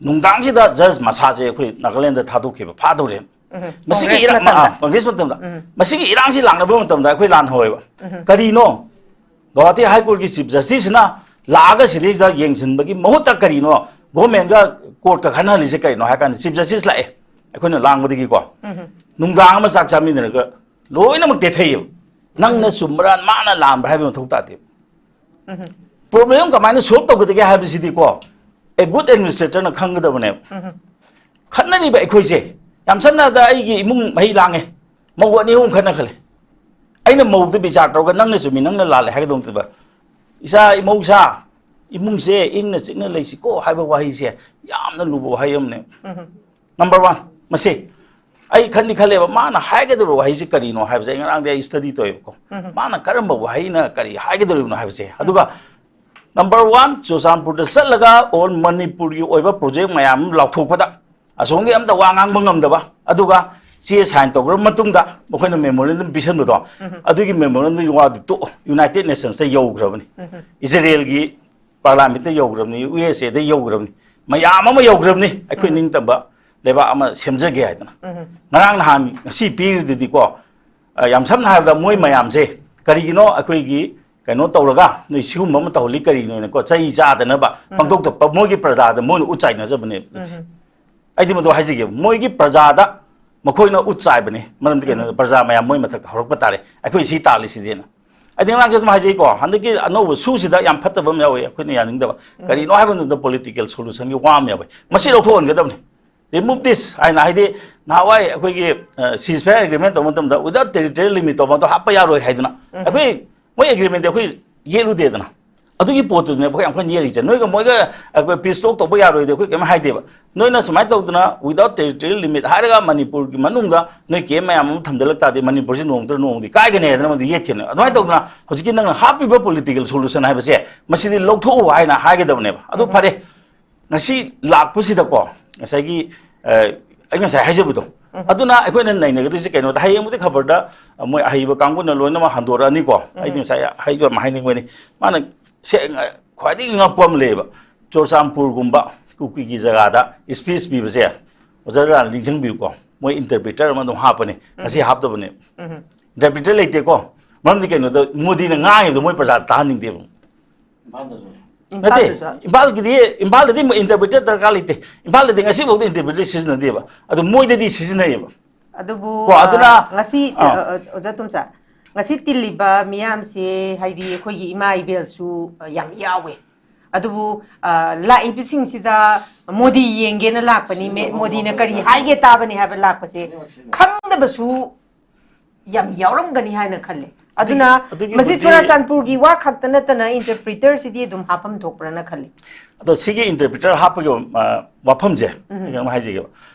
ꯅꯨꯡꯗꯥꯡꯁꯤꯗ ꯖꯁ ꯃꯁꯥꯁꯦ ꯑꯩꯈꯣꯏ ꯅꯥꯒꯥꯂꯦꯟꯗꯗ ꯊꯥꯗꯣꯛꯈꯤꯕ, ꯐꯥꯗꯧꯔꯦ꯫ ꯃꯁꯤꯒꯤ ꯀꯣꯡꯒ꯭ꯔꯦꯁ ꯏꯔꯥꯡ ꯃꯇꯝꯗ꯫ ꯑꯥ, ꯀꯣꯡꯒ꯭ꯔꯦꯁ ꯃꯇꯝꯗ꯫ ꯃꯁꯤꯒꯤ ꯏꯔꯥꯡꯁꯤ ꯂꯥꯛꯅꯕ ꯃꯇꯝꯗ ꯑꯩꯈꯣꯏ ꯂꯥꯟ ꯍꯧꯋꯦꯕ꯫ ꯀꯔꯤꯅꯣ? ꯒꯧꯍꯥꯇꯤ ꯍꯥꯏ ꯀꯣꯔꯠꯀꯤ ꯆꯤꯐ ꯖꯁꯇꯤꯁꯁꯤꯅ ꯂꯥꯛꯑꯒ ꯁꯤꯗꯩꯁꯤꯗ ꯌꯦꯡꯁꯤꯟꯕꯒꯤ ꯃꯍꯨꯠꯇ ꯀꯔꯤꯅꯣ ꯒꯣꯔꯃꯦꯟꯒ ꯀꯣꯔꯠꯀ ꯈꯟꯅꯍꯜꯂꯤꯁꯦ ꯀꯔꯤꯅꯣ ꯍꯥꯏ ꯀꯥꯟꯗ, ꯆꯤꯐ ꯖꯁꯇꯤꯁ ꯂꯥꯛꯑꯦ, ꯑꯩꯈꯣꯏꯅ ꯂꯥꯡꯕꯗꯒꯤꯀꯣ, ꯅꯨꯡꯗꯥꯡ ꯑꯃ ꯆꯥꯛ ꯆꯥꯃꯤꯟꯅꯔꯒ ꯂꯣꯏꯅꯃꯛ ꯇꯦꯊꯩꯌꯦꯕ꯫ ꯅꯪꯅ ꯆꯨꯝꯕ꯭ꯔꯥ, ꯃꯥꯅ ꯂꯥꯟꯕ꯭ꯔꯥ ꯍꯥꯏꯕ ꯃꯊꯧ ꯇꯥꯗꯦꯕ꯫ ꯄ꯭ꯔꯣꯕ꯭ꯂꯦꯝ ꯀꯃꯥꯏꯅ ꯁꯣꯜꯕ ꯇꯧꯒꯗꯒꯦ ꯍꯥꯏꯕꯁꯤꯗꯤꯀꯣ, ꯑꯦ ꯒꯨꯗ ꯑꯦꯗꯃꯤꯅꯤꯁꯇ꯭ꯔꯦꯇꯔꯅ ꯈꯪꯒꯗꯕꯅꯦꯕ꯫ ꯈꯠꯅꯔꯤꯕ ꯑꯩꯈꯣꯏꯁꯦ, ꯌꯥꯝ ꯁꯝꯅ ꯍꯥꯏꯔꯕꯗ ꯑꯩꯒꯤ ꯏꯃꯨꯡ ꯃꯍꯩ ꯂꯥꯡꯉꯦ, ꯃꯧ ꯑꯅꯤ ꯑꯍꯨꯝ ꯈꯠꯅ ꯈꯜꯂꯦ꯫ ꯑꯩꯅ ꯃꯧꯗ ꯕꯤꯆꯥꯔ ꯇꯧꯔꯒ ꯅꯪꯅ ꯆꯨꯝꯃꯤ, ꯅꯪꯅ ꯂꯥꯜꯂꯦ ꯍꯥꯏꯒꯗꯧ ꯅꯠꯇꯕ, "ꯏꯆꯥ, ꯏꯃꯧ ꯏꯆꯥ, ꯏꯃꯨꯡꯁꯦ ꯏꯪꯅ ꯆꯤꯛꯅ ꯂꯩꯁꯤꯀꯣ" ꯍꯥꯏꯕ ꯋꯥꯍꯩꯁꯦ ꯌꯥꯝꯅ ꯂꯨꯕ ꯋꯥꯍꯩ ꯑꯃꯅꯦ꯫ ꯅꯝꯕꯔ ꯋꯥꯟ, ꯃꯁꯤ ꯑꯩ ꯈꯟꯗꯤ ꯈꯜꯂꯦꯕ, ꯃꯥꯅ ꯍꯥꯏꯒꯗꯧꯔꯤꯕ ꯋꯥꯍꯩꯁꯦ ꯀꯔꯤꯅꯣ ꯍꯥꯏꯕꯁꯦ ꯑꯩ ꯉꯔꯥꯡꯗꯤ ꯑꯩ ꯁ꯭ꯇꯗꯤ ꯇꯧꯋꯦꯕꯀꯣ꯫ ꯃꯥꯅ ꯀꯔꯝꯕ ꯋꯥꯍꯩꯅ ꯀꯔꯤ ꯍꯥꯏꯒꯗꯧꯔꯤꯕꯅꯣ ꯍꯥꯏꯕꯁꯦ꯫ ꯑꯗꯨꯒ ꯅꯝꯕꯔ ꯋꯥꯟ, ꯆꯨꯔꯆꯥꯟꯄꯨꯔꯗ ꯆꯠꯂꯒ ꯑꯣꯜ ꯃꯅꯤꯄꯨꯔꯒꯤ ꯑꯣꯏꯕ ꯄ꯭ꯔꯣꯖꯦꯛ ꯃꯌꯥꯝ ꯑꯃ ꯂꯥꯎꯊꯣꯛꯄꯗ ꯑꯁꯣꯝꯒꯤ ꯑꯝꯇ ꯋꯥ ꯉꯥꯡꯕ ꯉꯝꯗꯕ, ꯑꯗꯨꯒ ꯆꯦ ꯁꯥꯏꯟ ꯇꯧꯈ꯭ꯔꯕ ꯃꯇꯨꯡꯗ ꯃꯈꯣꯏꯅ ꯃꯦꯃꯣꯔꯦꯟꯗꯝ ꯄꯤꯁꯟꯕꯗꯣ, ꯑꯗꯨꯒꯤ ꯃꯦꯃꯣꯔꯦꯟꯗꯝꯒꯤ ꯋꯥꯗꯨ ꯇꯣꯛꯑꯣ, ꯌꯨꯅꯥꯏꯇꯦꯗ ꯅꯦꯁꯟꯁꯇ ꯌꯧꯈ꯭ꯔꯕꯅꯤ, ꯏꯖꯔꯦꯜꯒꯤ ꯄꯥꯔꯂꯥꯃꯦꯟꯠꯇ ꯌꯧꯈ꯭ꯔꯕꯅꯤ, ꯌꯨ ꯑꯦꯁ ꯑꯦꯗ ꯌꯧꯈ꯭ꯔꯕꯅꯤ, ꯃꯌꯥꯝ ꯑꯃ ꯌꯧꯈ꯭ꯔꯕꯅꯤ, ꯑꯩꯈꯣꯏ ꯅꯤꯡꯇꯝꯕ ꯂꯩꯕꯥꯛ ꯑꯃ ꯁꯦꯝꯖꯒꯦ ꯍꯥꯏꯗꯅ꯫ ꯉꯔꯥꯡ ꯅꯍꯥꯟ ꯉꯁꯤ ꯄꯤꯔꯤꯗꯨꯗꯤꯀꯣ, ꯑ, ꯌꯥꯝ ꯁꯝꯅ ꯍꯥꯏꯔꯕꯗ ꯃꯣꯏ ꯃꯌꯥꯝꯁꯦ ꯀꯔꯤꯒꯤꯅꯣ ꯑꯩꯈꯣꯏꯒꯤ ꯀꯩꯅꯣ ꯇꯧꯔꯒ ꯅꯣꯏ ꯁꯤꯒꯨꯝꯕ ꯑꯃ ꯇꯧꯍꯜꯂꯤ ꯀꯔꯤꯅꯣꯅꯀꯣ, ꯆꯍꯤ ꯆꯥꯗꯅꯕ ꯄꯥꯡꯊꯣꯛꯇ ꯄ-, ꯃꯣꯏꯒꯤ ꯄ꯭ꯔꯖꯥꯗ ꯃꯣꯏꯅ ꯎꯠ ꯆꯥꯏꯅꯖꯕꯅꯦ꯫ ꯑꯩꯗꯤ ꯃꯗꯨ ꯍꯥꯏꯖꯒꯦ, ꯃꯣꯏꯒꯤ ꯄ꯭ꯔꯖꯥꯗ ꯃꯈꯣꯏꯅ ꯎꯠ ꯆꯥꯏꯕꯅꯤ꯫ ꯃꯔꯝꯗꯤ ꯀꯩꯅꯣ, ꯄ꯭ꯔꯖꯥ ꯃꯌꯥꯝ ꯃꯣꯏ ꯃꯊꯛꯇ ꯍꯧꯔꯛꯄ ꯇꯥꯔꯦ, ꯑꯩꯈꯣꯏ ꯁꯤ ꯇꯥꯜꯂꯤꯁꯤꯗꯤꯅ꯫ ꯑꯩꯗꯤ ꯉꯔꯥꯡꯁꯨ ꯑꯗꯨꯝ ꯍꯥꯏꯖꯩꯀꯣ, ꯍꯟꯗꯛꯀꯤ ꯑꯅꯧꯕ ꯁꯨꯁꯤꯗ ꯌꯥꯝ ꯐꯠꯇꯕ ꯑꯃ ꯌꯥꯎꯋꯤ, ꯑꯩꯈꯣꯏꯅ ꯌꯥꯅꯤꯡꯗꯕ꯫ ꯀꯔꯤꯅꯣ ꯍꯥꯏꯕ ꯃꯇꯝꯗ ꯄꯣꯂꯤꯇꯤꯀꯦꯜ ꯁꯣꯂꯨꯁꯟꯒꯤ ꯋꯥ ꯑꯃ ꯌꯥꯎꯋꯤ, ꯃꯁꯤ ꯂꯧꯊꯣꯛꯍꯟꯒꯗꯕꯅꯤ꯫ Remove this ꯍꯥꯏꯅ, ꯍꯥꯏꯗꯤ ꯅꯍꯥꯟꯋꯥꯏ ꯑꯩꯈꯣꯏꯒꯤ, ꯑ, ceasefire agreement ꯇꯧꯕ ꯃꯇꯝꯗ without territorial limit ꯇꯧꯕ ꯑꯗꯣ ꯍꯥꯞꯄ ꯌꯥꯔꯣꯏ ꯍꯥꯏꯗꯅ, ꯑꯩꯈꯣꯏ ꯃꯣꯏ agreement ꯇꯤ ꯑꯩꯈꯣꯏ ꯌꯦꯠꯂꯨꯗꯦꯗꯅ꯫ ꯑꯗꯨꯒꯤ ꯄꯣꯠꯇꯨꯅꯦ ꯑꯩꯈꯣꯏ ꯌꯥꯝ ꯀꯟꯅ ꯌꯦꯠꯂꯤꯁꯦ꯫ ꯅꯣꯏꯒ ꯃꯣꯏꯒ ꯑꯩꯈꯣꯏ peace talk ꯇꯧꯕ ꯌꯥꯔꯣꯏꯗꯤ ꯑꯩꯈꯣꯏ ꯀꯩꯝ ꯍꯥꯏꯗꯦꯕ꯫ ꯅꯣꯏꯅ ꯁꯨꯃꯥꯏꯅ ꯇꯧꯗꯅ without territorial limit ꯍꯥꯏꯔꯒ ꯃꯅꯤꯄꯨꯔꯒꯤ ꯃꯅꯨꯡꯗ ꯅꯣꯏ camp ꯃꯌꯥꯝ ꯑꯃ ꯊꯝꯖꯤꯜꯂꯛ ꯇꯥꯔꯗꯤ ꯃꯅꯤꯄꯨꯔꯁꯤ ꯅꯣꯡꯃꯇ ꯅꯣꯡꯃꯗꯤ ꯀꯥꯏꯒꯅꯤ ꯍꯥꯏꯗꯅ ꯃꯗꯨ ꯌꯦꯠꯈꯤꯕꯅꯦ꯫ ꯑꯗꯨꯃꯥꯏꯅ ꯇꯧꯗꯅ ꯍꯧꯖꯤꯛꯀꯤ ꯅꯪꯅ ꯍꯥꯞꯄꯤꯕ political solution ꯍꯥꯏꯕꯁꯦ ꯃꯁꯤꯗꯤ ꯂꯧꯊꯣꯛꯎ ꯍꯥꯏꯅ ꯍꯥꯏꯒꯗꯕꯅꯦꯕ꯫ ꯑꯗꯨ ꯐꯔꯦ, ꯉꯁꯤ ꯂꯥꯛꯄꯁꯤꯗꯀꯣ, ꯉꯁꯥꯏꯒꯤ, ꯑ, ꯑꯩ ꯉꯁꯥꯏ ꯍꯥꯏꯖꯕꯗꯣ, ꯑꯗꯨꯅ ꯑꯩꯈꯣꯏꯅ ꯅꯩꯅꯒꯗꯣꯏꯁꯦ ꯀꯩꯅꯣꯗ, ꯍꯌꯦꯡꯕꯨꯗꯤ ꯈꯕꯔꯗ, ꯑ, ꯃꯣꯏ ꯑꯍꯩꯕ ꯀꯥꯡꯕꯨꯅ ꯂꯣꯏꯅꯃꯛ ꯍꯟꯗꯣꯔꯛꯑꯅꯤꯀꯣ꯫ ꯑꯩꯗꯤ ꯉꯁꯥꯏ ꯍꯥꯏꯖꯕ ꯑꯃ ꯍꯥꯏꯅꯤꯡꯕꯅꯤ, ꯃꯥꯅ ꯁꯦꯡꯅ ꯈ꯭ꯋꯥꯏꯗꯒꯤ ꯉꯛꯄ ꯑꯃ ꯂꯩꯌꯦꯕ꯫ ꯆꯨꯔꯆꯥꯟꯄꯨꯔꯒꯨꯝꯕ, ꯀꯨꯀꯤꯒꯤ ꯖꯒꯥꯗ ꯁ꯭ꯄꯤꯆ ꯄꯤꯕꯁꯦ, ꯑꯣꯖꯥ ꯂꯥꯟ ꯅꯤꯡꯁꯤꯡꯕꯤꯌꯨꯀꯣ, ꯃꯣꯏ ꯏꯟꯇꯔꯄ꯭ꯔꯤꯇꯔ ꯑꯃ ꯑꯗꯨꯝ ꯍꯥꯞꯄꯅꯤ꯫ ꯉꯁꯤ ꯍꯥꯞꯇꯕꯅꯦ꯫ ꯏꯟꯇꯔꯄ꯭ꯔꯤꯇꯔ ꯂꯩꯇꯦꯀꯣ꯫ ꯃꯔꯝꯗꯤ ꯀꯩꯅꯣꯗ, ꯃꯣꯗꯤꯅ ꯉꯥꯡꯉꯤꯕꯗꯣ ꯃꯣꯏ ꯄ꯭ꯔꯖꯥ ꯇꯥꯍꯟꯅꯤꯡꯗꯦꯕ꯫ ꯅꯠꯇꯦ, ꯏꯝꯐꯥꯜꯗꯁꯨ꯫ ꯏꯝꯐꯥꯜꯒꯤꯗꯤ, ꯏꯝꯐꯥꯜꯗꯗꯤ ꯏꯟꯇꯔꯄ꯭ꯔꯤꯇꯔ ꯗꯔꯀꯥꯔ ꯂꯩꯇꯦ꯫ ꯏꯝꯐꯥꯜꯗꯗꯤ ꯉꯁꯤꯐꯥꯎꯗ ꯏꯟꯇꯔꯄ꯭ꯔꯤꯇꯔ ꯁꯤꯖꯤꯟꯅꯗꯦꯕ꯫ ꯑꯗꯨ ꯃꯣꯏꯗꯗꯤ ꯁꯤꯖꯤꯟꯅꯩꯌꯦꯕ꯫ ꯑꯗꯨꯕꯨ, ꯀꯣ, ꯑꯗꯨꯅ, ꯑ, ꯉꯁꯤ, ꯑ, ꯑ, ꯑꯣꯖꯥ ꯇꯣꯝꯆꯥ, ꯉꯁꯤ ꯇꯤꯜꯂꯤꯕ ꯃꯤꯌꯥꯝꯁꯦ, ꯍꯥꯏꯗꯤ ꯑꯩꯈꯣꯏꯒꯤ ꯏꯃꯥ ꯏꯕꯦꯜꯁꯨ, ꯑ, ꯌꯥꯝ ꯌꯥꯎꯋꯦ꯫ ꯑꯗꯨꯕꯨ, ꯑ, ꯂꯥꯛꯏꯕꯁꯤꯡꯁꯤꯗ ꯃꯣꯗꯤ ꯌꯦꯡꯒꯦꯅ ꯂꯥꯛꯄꯅꯤ, ꯃꯦ-, ꯃꯣꯗꯤꯅ ꯀꯔꯤ ꯍꯥꯏꯒꯦ ꯇꯥꯕꯅꯤ ꯍꯥꯏꯕ ꯂꯥꯛꯄꯁꯦ ꯈꯪꯗꯕꯁꯨ ꯌꯥꯝ ꯌꯥꯎꯔꯝꯒꯅꯤ ꯍꯥꯏꯅ ꯈꯜꯂꯦ꯫ ꯑꯗꯨꯅ ꯑꯗꯨꯒꯤ-, ꯃꯁꯤ ꯑꯗꯨꯒꯤꯕꯨꯗꯤ ꯆꯨꯔꯥꯆꯥꯟꯄꯨꯔꯒꯤ ꯋꯥ ꯈꯛꯇ ꯅꯠꯇꯅ ꯏꯟꯇꯔꯄ꯭ꯔꯤꯇꯔꯁꯤꯗꯤ ꯑꯗꯨꯝ ꯍꯥꯞꯐꯝ ꯊꯣꯛꯄ꯭ꯔꯅ ꯈꯜꯂꯤ꯫ ꯑꯗꯣ ꯁꯤꯒꯤ ꯏꯟꯇꯔꯄ꯭ꯔꯤꯇꯔ ꯍꯥꯞꯄꯒꯤ, ꯑ, ꯋꯥꯐꯝꯁꯦ ꯑꯩ ꯀꯩꯅꯣꯝ ꯍꯥꯏꯖꯒꯦꯕ꯫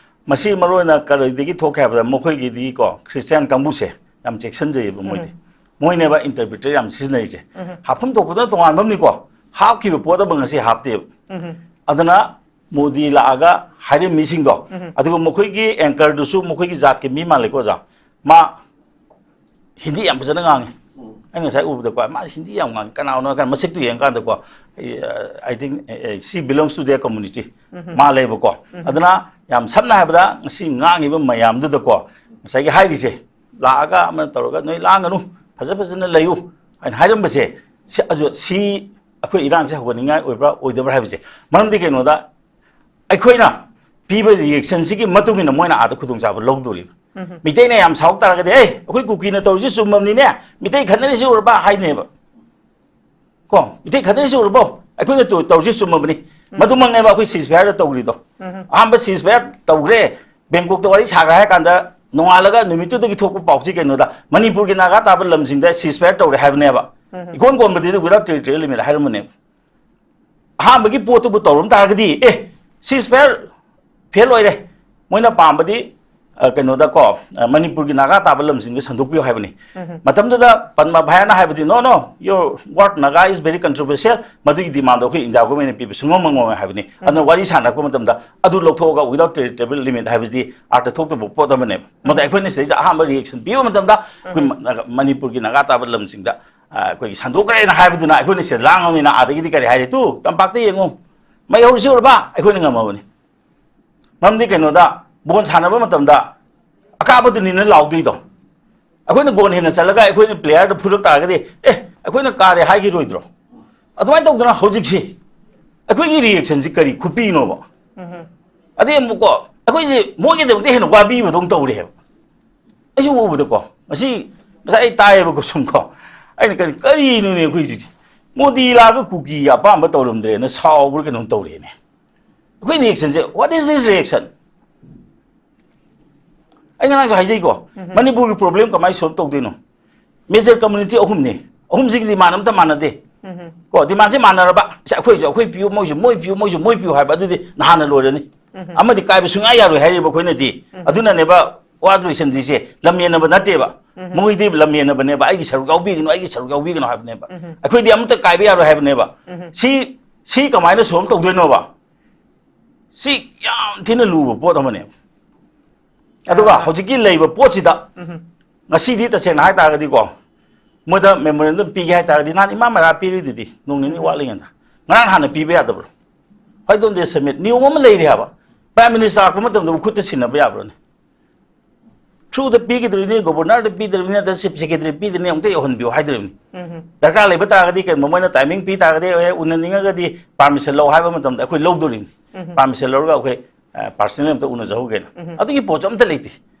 ꯃꯁꯤ ꯃꯔꯨ ꯑꯣꯏꯅ ꯀꯔꯤꯗꯒꯤ ꯊꯣꯛꯀꯦ ꯍꯥꯏꯕꯗ, ꯃꯈꯣꯏꯒꯤꯗꯤꯀꯣ, ꯈ꯭ꯔꯤꯁꯇꯤꯌꯥꯟ ꯀꯥꯡꯕꯨꯁꯦ ꯌꯥꯝ ꯆꯦꯛꯁꯤꯟꯖꯩꯌꯦꯕ ꯃꯣꯏꯗꯤ꯫ ꯃꯣꯏꯅꯦꯕ ꯏꯟꯇꯔꯄ꯭ꯔꯤꯇꯔ ꯌꯥꯝ ꯁꯤꯖꯤꯟꯅꯔꯤꯁꯦ꯫ ꯍꯥꯞꯐꯝ ꯊꯣꯛꯄꯗꯨꯅ ꯇꯣꯉꯥꯟꯕ ꯑꯃꯅꯤꯀꯣ, ꯍꯥꯞꯈꯤꯕ ꯄꯣꯠ ꯑꯃ ꯉꯁꯤ ꯍꯥꯞꯇꯦꯕ꯫ ꯑꯗꯨꯅ ꯃꯣꯗꯤ ꯂꯥꯛꯑꯒ ꯍꯥꯏꯔꯝꯃꯤꯁꯤꯡꯗꯣ, ꯑꯗꯨꯒ ꯃꯈꯣꯏꯒꯤ ꯑꯦꯡꯀꯔꯗꯨꯁꯨ ꯃꯈꯣꯏꯒꯤ ꯖꯥꯠꯀꯤ ꯃꯤ ꯃꯥꯜꯂꯦꯀꯣ, ꯑꯣꯖꯥ꯫ ꯃꯥ ꯍꯤꯟꯗꯤ ꯌꯥꯝ ꯐꯖꯅ ꯉꯥꯡꯉꯤ꯫ ꯎꯝ꯫ ꯑꯩꯅ ꯉꯁꯥꯏ ꯎꯕꯗꯀꯣ, ꯃꯥ ꯍꯤꯟꯗꯤ ꯌꯥꯝ ꯉꯥꯡꯉꯤ꯫ ꯀꯅꯥꯅꯣ ꯍꯥꯏ ꯀꯥꯟꯗ, ꯃꯁꯛꯇꯨ ꯌꯦꯡꯀꯥꯟꯗꯀꯣ, ꯑꯩ, ꯑ, I think, ꯑ, ꯑ, she belongs to their community꯫ ꯎꯝ꯫ ꯃꯥ ꯂꯩꯕꯀꯣ꯫ ꯎꯝ꯫ ꯑꯗꯨꯅ ꯌꯥꯝ ꯁꯝꯅ ꯍꯥꯏꯔꯕꯗ, ꯉꯁꯤ ꯉꯥꯡꯉꯤꯕ ꯃꯌꯥꯝꯗꯨꯗꯀꯣ, ꯉꯁꯥꯏꯒꯤ ꯍꯥꯏꯔꯤꯁꯦ, ꯂꯥꯛꯑꯒ ꯑꯃꯅ ꯇꯧꯔꯒ, "ꯅꯣꯏ ꯂꯥꯡꯒꯅꯨ, ꯐꯖ ꯐꯖꯅ ꯂꯩꯌꯨ" ꯍꯥꯏꯅ ꯍꯥꯏꯔꯝꯕꯁꯦ, ꯁꯤ, ꯑꯗꯨ, ꯁꯤ ꯑꯩꯈꯣꯏ ꯏꯔꯥꯡꯁꯦ ꯍꯧꯒꯠꯅꯤꯡꯉꯥꯏ ꯑꯣꯏꯕ꯭ꯔꯥ, ꯑꯣꯏꯗꯕ꯭ꯔꯥ ꯍꯥꯏꯕꯁꯦ꯫ ꯃꯔꯝꯗꯤ ꯀꯩꯅꯣꯗ, ꯑꯩꯈꯣꯏꯅ ꯄꯤꯕ ꯔꯤꯌꯦꯛꯁꯟꯁꯤꯒꯤ ꯃꯇꯨꯡ ꯏꯟꯅ ꯃꯣꯏꯅ ꯑꯥꯗ ꯈꯨꯗꯣꯡꯆꯥꯕ ꯂꯧꯗꯣꯔꯤꯕ꯫ ꯎꯝ꯫ ꯃꯤꯇꯩꯅ ꯌꯥꯝ ꯁꯥꯎ ꯇꯥꯔꯒꯗꯤ, "ꯑꯦ, ꯑꯩꯈꯣꯏ ꯀꯨꯀꯤꯅ ꯇꯧꯔꯤꯁꯤ ꯆꯨꯝꯃꯕꯅꯤꯅꯦ, ꯃꯤꯇꯩ ꯈꯠꯅꯔꯤꯁꯤ ꯎꯔꯕ?" ꯍꯥꯏꯅꯦꯕ꯫ ꯀꯣ, ꯃꯤꯇꯩ ꯈꯠꯅꯔꯤꯁꯤ ꯎꯔꯕꯣ? ꯑꯩꯈꯣꯏꯅ ꯇꯧ-, ꯇꯧꯔꯤꯁꯤ ꯆꯨꯝꯃꯕꯅꯤ꯫ ꯎꯝ꯫ ꯃꯗꯨꯃꯛꯅꯦꯕ ꯑꯩꯈꯣꯏ ꯁꯤꯖ ꯐꯌꯥꯔꯗ ꯇꯧꯔꯤꯗꯣ꯫ ꯎꯝ꯫ ꯑꯍꯥꯟꯕ ꯁꯤꯖ ꯐꯌꯥꯔ ꯇꯧꯈ꯭ꯔꯦ, ꯕꯦꯡꯀꯣꯛꯇ ꯋꯥꯔꯤ ꯁꯥꯈ꯭ꯔꯦ ꯍꯥꯏ ꯀꯥꯟꯗ, ꯅꯣꯡꯉꯥꯜꯂꯒ ꯅꯨꯃꯤꯠꯇꯨꯗꯒꯤ ꯊꯣꯛꯄ ꯄꯥꯎꯁꯤ ꯀꯩꯅꯣꯗ, ꯃꯅꯤꯄꯨꯔꯒꯤ ꯅꯥꯒꯥ ꯇꯥꯕ ꯂꯝꯁꯤꯡꯗ ꯁꯤꯖ ꯐꯌꯥꯔ ꯇꯧꯔꯦ ꯍꯥꯏꯕꯅꯦꯕ꯫ ꯎꯝ꯫ ꯏꯀꯣꯟ ꯀꯣꯟꯕꯗꯤ without territorial limit ꯍꯥꯏꯔꯝꯕꯅꯦꯕ꯫ ꯑꯍꯥꯟꯕꯒꯤ ꯄꯣꯠꯇꯨꯕꯨ ꯇꯧꯔꯝ ꯇꯥꯔꯒꯗꯤ, ꯑꯦ, ꯁꯤꯖ ꯐꯌꯥꯔ ꯐꯦꯜ ꯑꯣꯏꯔꯦ, ꯃꯣꯏꯅ ꯄꯥꯝꯕꯗꯤ, ꯑ, ꯀꯩꯅꯣꯗꯀꯣ, ꯑ, ꯃꯅꯤꯄꯨꯔꯒꯤ ꯅꯥꯒꯥ ꯇꯥꯕ ꯂꯝꯁꯤꯡꯗꯣ ꯁꯟꯗꯣꯛꯄꯤꯌꯨ ꯍꯥꯏꯕꯅꯤ꯫ ꯎꯝ꯫ ꯃꯇꯝꯗꯨꯗ ꯄꯟꯃ ꯚꯌꯥꯅ ꯍꯥꯏꯕꯗꯤ, "No, no, your word Naga is very controversial, ꯃꯗꯨꯒꯤ ꯗꯤꯃꯥꯟꯗꯣ ꯑꯩꯈꯣꯏ ꯏꯟꯗꯤꯌꯥ ꯒꯣꯔꯃꯦꯟꯅ ꯄꯤꯕ ꯁꯨꯡꯉꯝ ꯉꯝꯃꯣꯏ" ꯍꯥꯏꯕꯅꯤ꯫ ꯎꯝ꯫ ꯑꯗꯨꯅ ꯋꯥꯔꯤ ꯁꯥꯟꯅꯔꯛꯄ ꯃꯇꯝꯗ ꯑꯗꯨ ꯂꯧꯊꯣꯛꯑꯒ without territorial limit ꯍꯥꯏꯕꯁꯤꯗꯤ ꯑꯥꯔꯊ ꯊꯣꯛꯇꯕ ꯄꯣꯠ ꯑꯃꯅꯦꯕ꯫ ꯃꯗꯨ ꯎꯝ꯫ ꯑꯩꯈꯣꯏꯅ ꯁꯤꯗꯩꯗ ꯑꯍꯥꯟꯕ ꯔꯤꯌꯦꯛꯁꯟ ꯄꯤꯕ ꯃꯇꯝꯗ ꯑꯩꯈꯣꯏ ꯎꯝ꯫ ꯃ-, ꯃꯅꯤꯄꯨꯔꯒꯤ ꯅꯥꯒꯥ ꯇꯥꯕ ꯂꯝꯁꯤꯡꯗ, ꯑ, ꯑꯩꯈꯣꯏꯒꯤ ꯁꯟꯗꯣꯛꯈ꯭ꯔꯦꯅ ꯍꯥꯏꯕꯗꯨꯅ ꯑꯩꯈꯣꯏꯅ ꯁꯤꯗ ꯂꯥꯡꯉꯕꯅꯤꯅ ꯑꯥꯗꯒꯤꯗꯤ ꯀꯔꯤ ꯍꯥꯏꯔꯦ? "ꯇꯨ, ꯇꯝꯄꯥꯛꯇ ꯌꯦꯡꯉꯨ, ꯃꯩ ꯍꯧꯔꯤꯁꯤ ꯎꯔꯕ? ꯑꯩꯈꯣꯏꯅ ꯉꯝꯃꯕꯅꯤ꯫ ꯃꯔꯝꯗꯤ ꯀꯩꯅꯣꯗ, ꯕꯣꯜ ꯁꯥꯟꯅꯕ ꯃꯇꯝꯗ ꯑꯀꯥꯕꯗꯨꯅꯤꯅ ꯂꯥꯎꯗꯣꯏꯗꯣ꯫ ꯑꯩꯈꯣꯏꯅ ꯒꯣꯜ ꯍꯦꯟꯅ ꯆꯠꯂꯒ ꯑꯩꯈꯣꯏꯅ ꯄ꯭ꯂꯦꯌꯔꯗ ꯐꯨꯔꯛ ꯇꯥꯔꯒꯗꯤ, "ꯑꯦ, ꯑꯩꯈꯣꯏꯅ ꯀꯥꯔꯦ" ꯍꯥꯏꯈꯤꯔꯣꯏꯗ꯭ꯔꯣ? ꯑꯗꯨꯃꯥꯏꯅ ꯇꯧꯗꯅ ꯍꯧꯖꯤꯛꯁꯤ ꯑꯩꯈꯣꯏꯒꯤ ꯔꯤꯌꯦꯛꯁꯟꯁꯤ ꯀꯔꯤ ꯈꯨꯄꯤꯅꯣꯕ? ꯑꯗꯩ ꯑꯃꯨꯛꯀꯣ, ꯑꯩꯈꯣꯏꯁꯦ ꯃꯣꯏꯒꯤꯗꯃꯛꯇ ꯍꯦꯟꯅ ꯋꯥꯕꯤꯕꯗꯧꯅ ꯇꯧꯔꯦ ꯍꯥꯏꯕ꯫ ꯑꯩꯁꯨ ꯎꯕꯗꯀꯣ, ꯉꯁꯤ, ꯉꯁꯥꯏ ꯑꯩ ꯇꯥꯏꯌꯦꯕꯀꯣ ꯁꯨꯝ ꯀꯣ, ꯑꯩꯅ ꯀꯔꯤ, "ꯀꯔꯤꯅꯣꯅꯦ ꯑꯩꯈꯣꯏꯁꯤꯗꯤ? ꯃꯣꯗꯤ ꯂꯥꯛꯑꯒ ꯀꯨꯀꯤꯒꯤ ꯑꯄꯥꯝꯕ ꯇꯧꯔꯝꯗ꯭ꯔꯦꯅ ꯁꯥꯎꯕ꯭ꯔꯥ ꯀꯩꯅꯣꯝ ꯇꯧꯔꯦꯅꯦ"꯫ ꯑꯩꯈꯣꯏ ꯔꯤꯌꯦꯛꯁꯟꯁꯦ, what is this reaction? ꯑꯩ ꯉꯔꯥꯡꯁꯨ ꯍꯥꯏꯖꯩꯀꯣ, ꯃꯅꯤꯄꯨꯔꯒꯤ ꯄ꯭ꯔꯣꯕ꯭ꯂꯦꯝ ꯀꯃꯥꯏꯅ ꯁꯣꯜꯕ ꯇꯧꯗꯣꯏꯅꯣ? ꯃꯦꯖꯔ ꯀꯝꯃꯨꯅꯤꯇꯤ ꯑꯍꯨꯝꯅꯤ, ꯑꯍꯨꯝꯁꯤꯒꯤ ꯗꯤꯃꯥꯟ ꯑꯝꯇ ꯃꯥꯟꯅꯗꯦ꯫ ꯀꯣ, ꯗꯤꯃꯥꯟꯁꯦ ꯃꯥꯟꯅꯔꯕ, "ꯑꯁ, ꯑꯩꯈꯣꯏꯁꯨ ꯑꯩꯈꯣꯏ ꯄꯤꯌꯨ, ꯃꯣꯏꯁꯨ ꯃꯣꯏ ꯄꯤꯌꯨ, ꯃꯣꯏꯁꯨ ꯃꯣꯏ ꯄꯤꯌꯨ" ꯍꯥꯏꯕ, ꯑꯗꯨꯗꯤ ꯅꯍꯥꯟꯅ ꯂꯣꯏꯔꯅꯤ꯫ ꯑꯃꯗꯤ ꯀꯥꯏꯕ ꯁꯨꯡꯌꯥ ꯌꯥꯔꯣꯏ ꯍꯥꯏꯔꯤꯕ ꯑꯩꯈꯣꯏꯅꯗꯤ꯫ ꯑꯗꯨꯅꯅꯦꯕ ꯋꯥ ꯂꯣꯏꯁꯟꯗ꯭ꯔꯤꯁꯦ, ꯂꯝ ꯌꯦꯟꯅꯕ ꯅꯠꯇꯦꯕ꯫ ꯃꯣꯏꯗꯤ ꯂꯝ ꯌꯦꯟꯅꯕꯅꯦꯕ, "ꯑꯩꯒꯤ ꯁꯔꯨꯛ ꯌꯥꯎꯕꯤꯒꯅꯨ, ꯑꯩꯒꯤ ꯁꯔꯨꯛ ꯌꯥꯎꯕꯤꯒꯅꯨ" ꯍꯥꯏꯕꯅꯦꯕ꯫ ꯑꯩꯈꯣꯏꯗꯤ ꯑꯃꯠꯇ ꯀꯥꯏꯕ ꯌꯥꯔꯣꯏ ꯍꯥꯏꯕꯅꯦꯕ꯫ ꯁꯤ, ꯁꯤ ꯀꯃꯥꯏꯅ ꯁꯣꯜꯕ ꯇꯧꯗꯣꯏꯅꯣꯕ? ꯁꯤ ꯌꯥꯝ ꯊꯤꯅ ꯂꯨꯕ ꯄꯣꯠ ꯑꯃꯅꯦꯕ꯫ ꯑꯗꯨꯒ ꯑꯥ꯫ ꯍꯧꯖꯤꯛꯀꯤ ꯂꯩꯕ ꯄꯣꯠꯁꯤꯗ ꯉꯁꯤꯗꯤ ꯇꯁꯦꯡꯅ ꯍꯥꯏꯇꯥꯔꯒꯗꯤꯀꯣ, ꯃꯣꯏꯗ ꯃꯦꯃꯣꯔꯦꯟꯗꯝ ꯄꯤꯒꯦ ꯍꯥꯏꯇꯥꯔꯒꯗꯤ ꯅꯍꯥꯟ ꯏꯃꯥ ꯃꯔꯥ ꯄꯤꯔꯤꯗꯨꯗꯤ ꯅꯣꯡ ꯅꯤꯅꯤ ꯋꯥꯠꯂꯤꯉꯩꯗ꯫ ꯉꯔꯥꯡ ꯍꯥꯟꯅ ꯄꯤꯕ ꯌꯥꯗꯕ꯭ꯔꯣ? Why don't they submit? ꯅꯤꯌꯣꯝ ꯑꯃ ꯂꯩꯔꯤ ꯍꯥꯏꯕ꯫ ꯄ꯭ꯔꯥꯏꯝ ꯃꯤꯅꯤꯁꯇꯔ ꯂꯥꯛꯄ ꯃꯇꯝꯗ ꯃꯈꯨꯠꯇ ꯁꯤꯟꯅꯕ ꯌꯥꯕ꯭ꯔꯣꯅꯦ? ꯊ꯭ꯔꯨꯗ ꯄꯤꯒꯗꯧꯔꯤꯅꯤ, ꯒꯣꯕꯔꯅꯔꯗ ꯄꯤꯗꯧꯔꯤꯕꯅꯤ, ꯅꯠꯇ꯭ꯔꯒ ꯆꯤꯐ ꯁꯦꯀ꯭ꯔꯦꯇꯔꯤ ꯄꯤꯗꯣꯏꯅꯤ, ꯑꯃꯨꯛꯇ ꯌꯧꯍꯟꯕꯤꯌꯨ ꯍꯥꯏꯗꯧꯔꯤꯕꯅꯤ꯫ ꯗꯔꯀꯥꯔ ꯂꯩꯕ ꯇꯥꯔꯒꯗꯤ ꯀꯩꯒꯨꯝꯕ ꯃꯣꯏꯅ ꯇꯥꯏꯃꯤꯡ ꯄꯤ ꯇꯥꯔꯒꯗꯤ, "ꯑꯦ, ꯎꯅꯅꯤꯡꯉꯒꯗꯤ ꯄꯥꯔꯃꯤꯁꯟ ꯂꯧ" ꯍꯥꯏꯕ ꯃꯇꯝꯗ ꯑꯩꯈꯣꯏ ꯂꯧꯗꯣꯔꯤꯕꯅꯤ꯫ ꯄꯥꯔꯃꯤꯁꯟ ꯂꯧꯔꯒ ꯑꯩꯈꯣꯏ, ꯑ, ꯄꯥꯔꯁꯅꯦꯜ ꯑꯝꯇ ꯎꯅꯖꯍꯧꯒꯦꯅ꯫ ꯑꯗꯨꯒꯤ ꯄꯣꯠꯁꯨ ꯑꯝꯇ ꯂꯩꯇꯦ꯫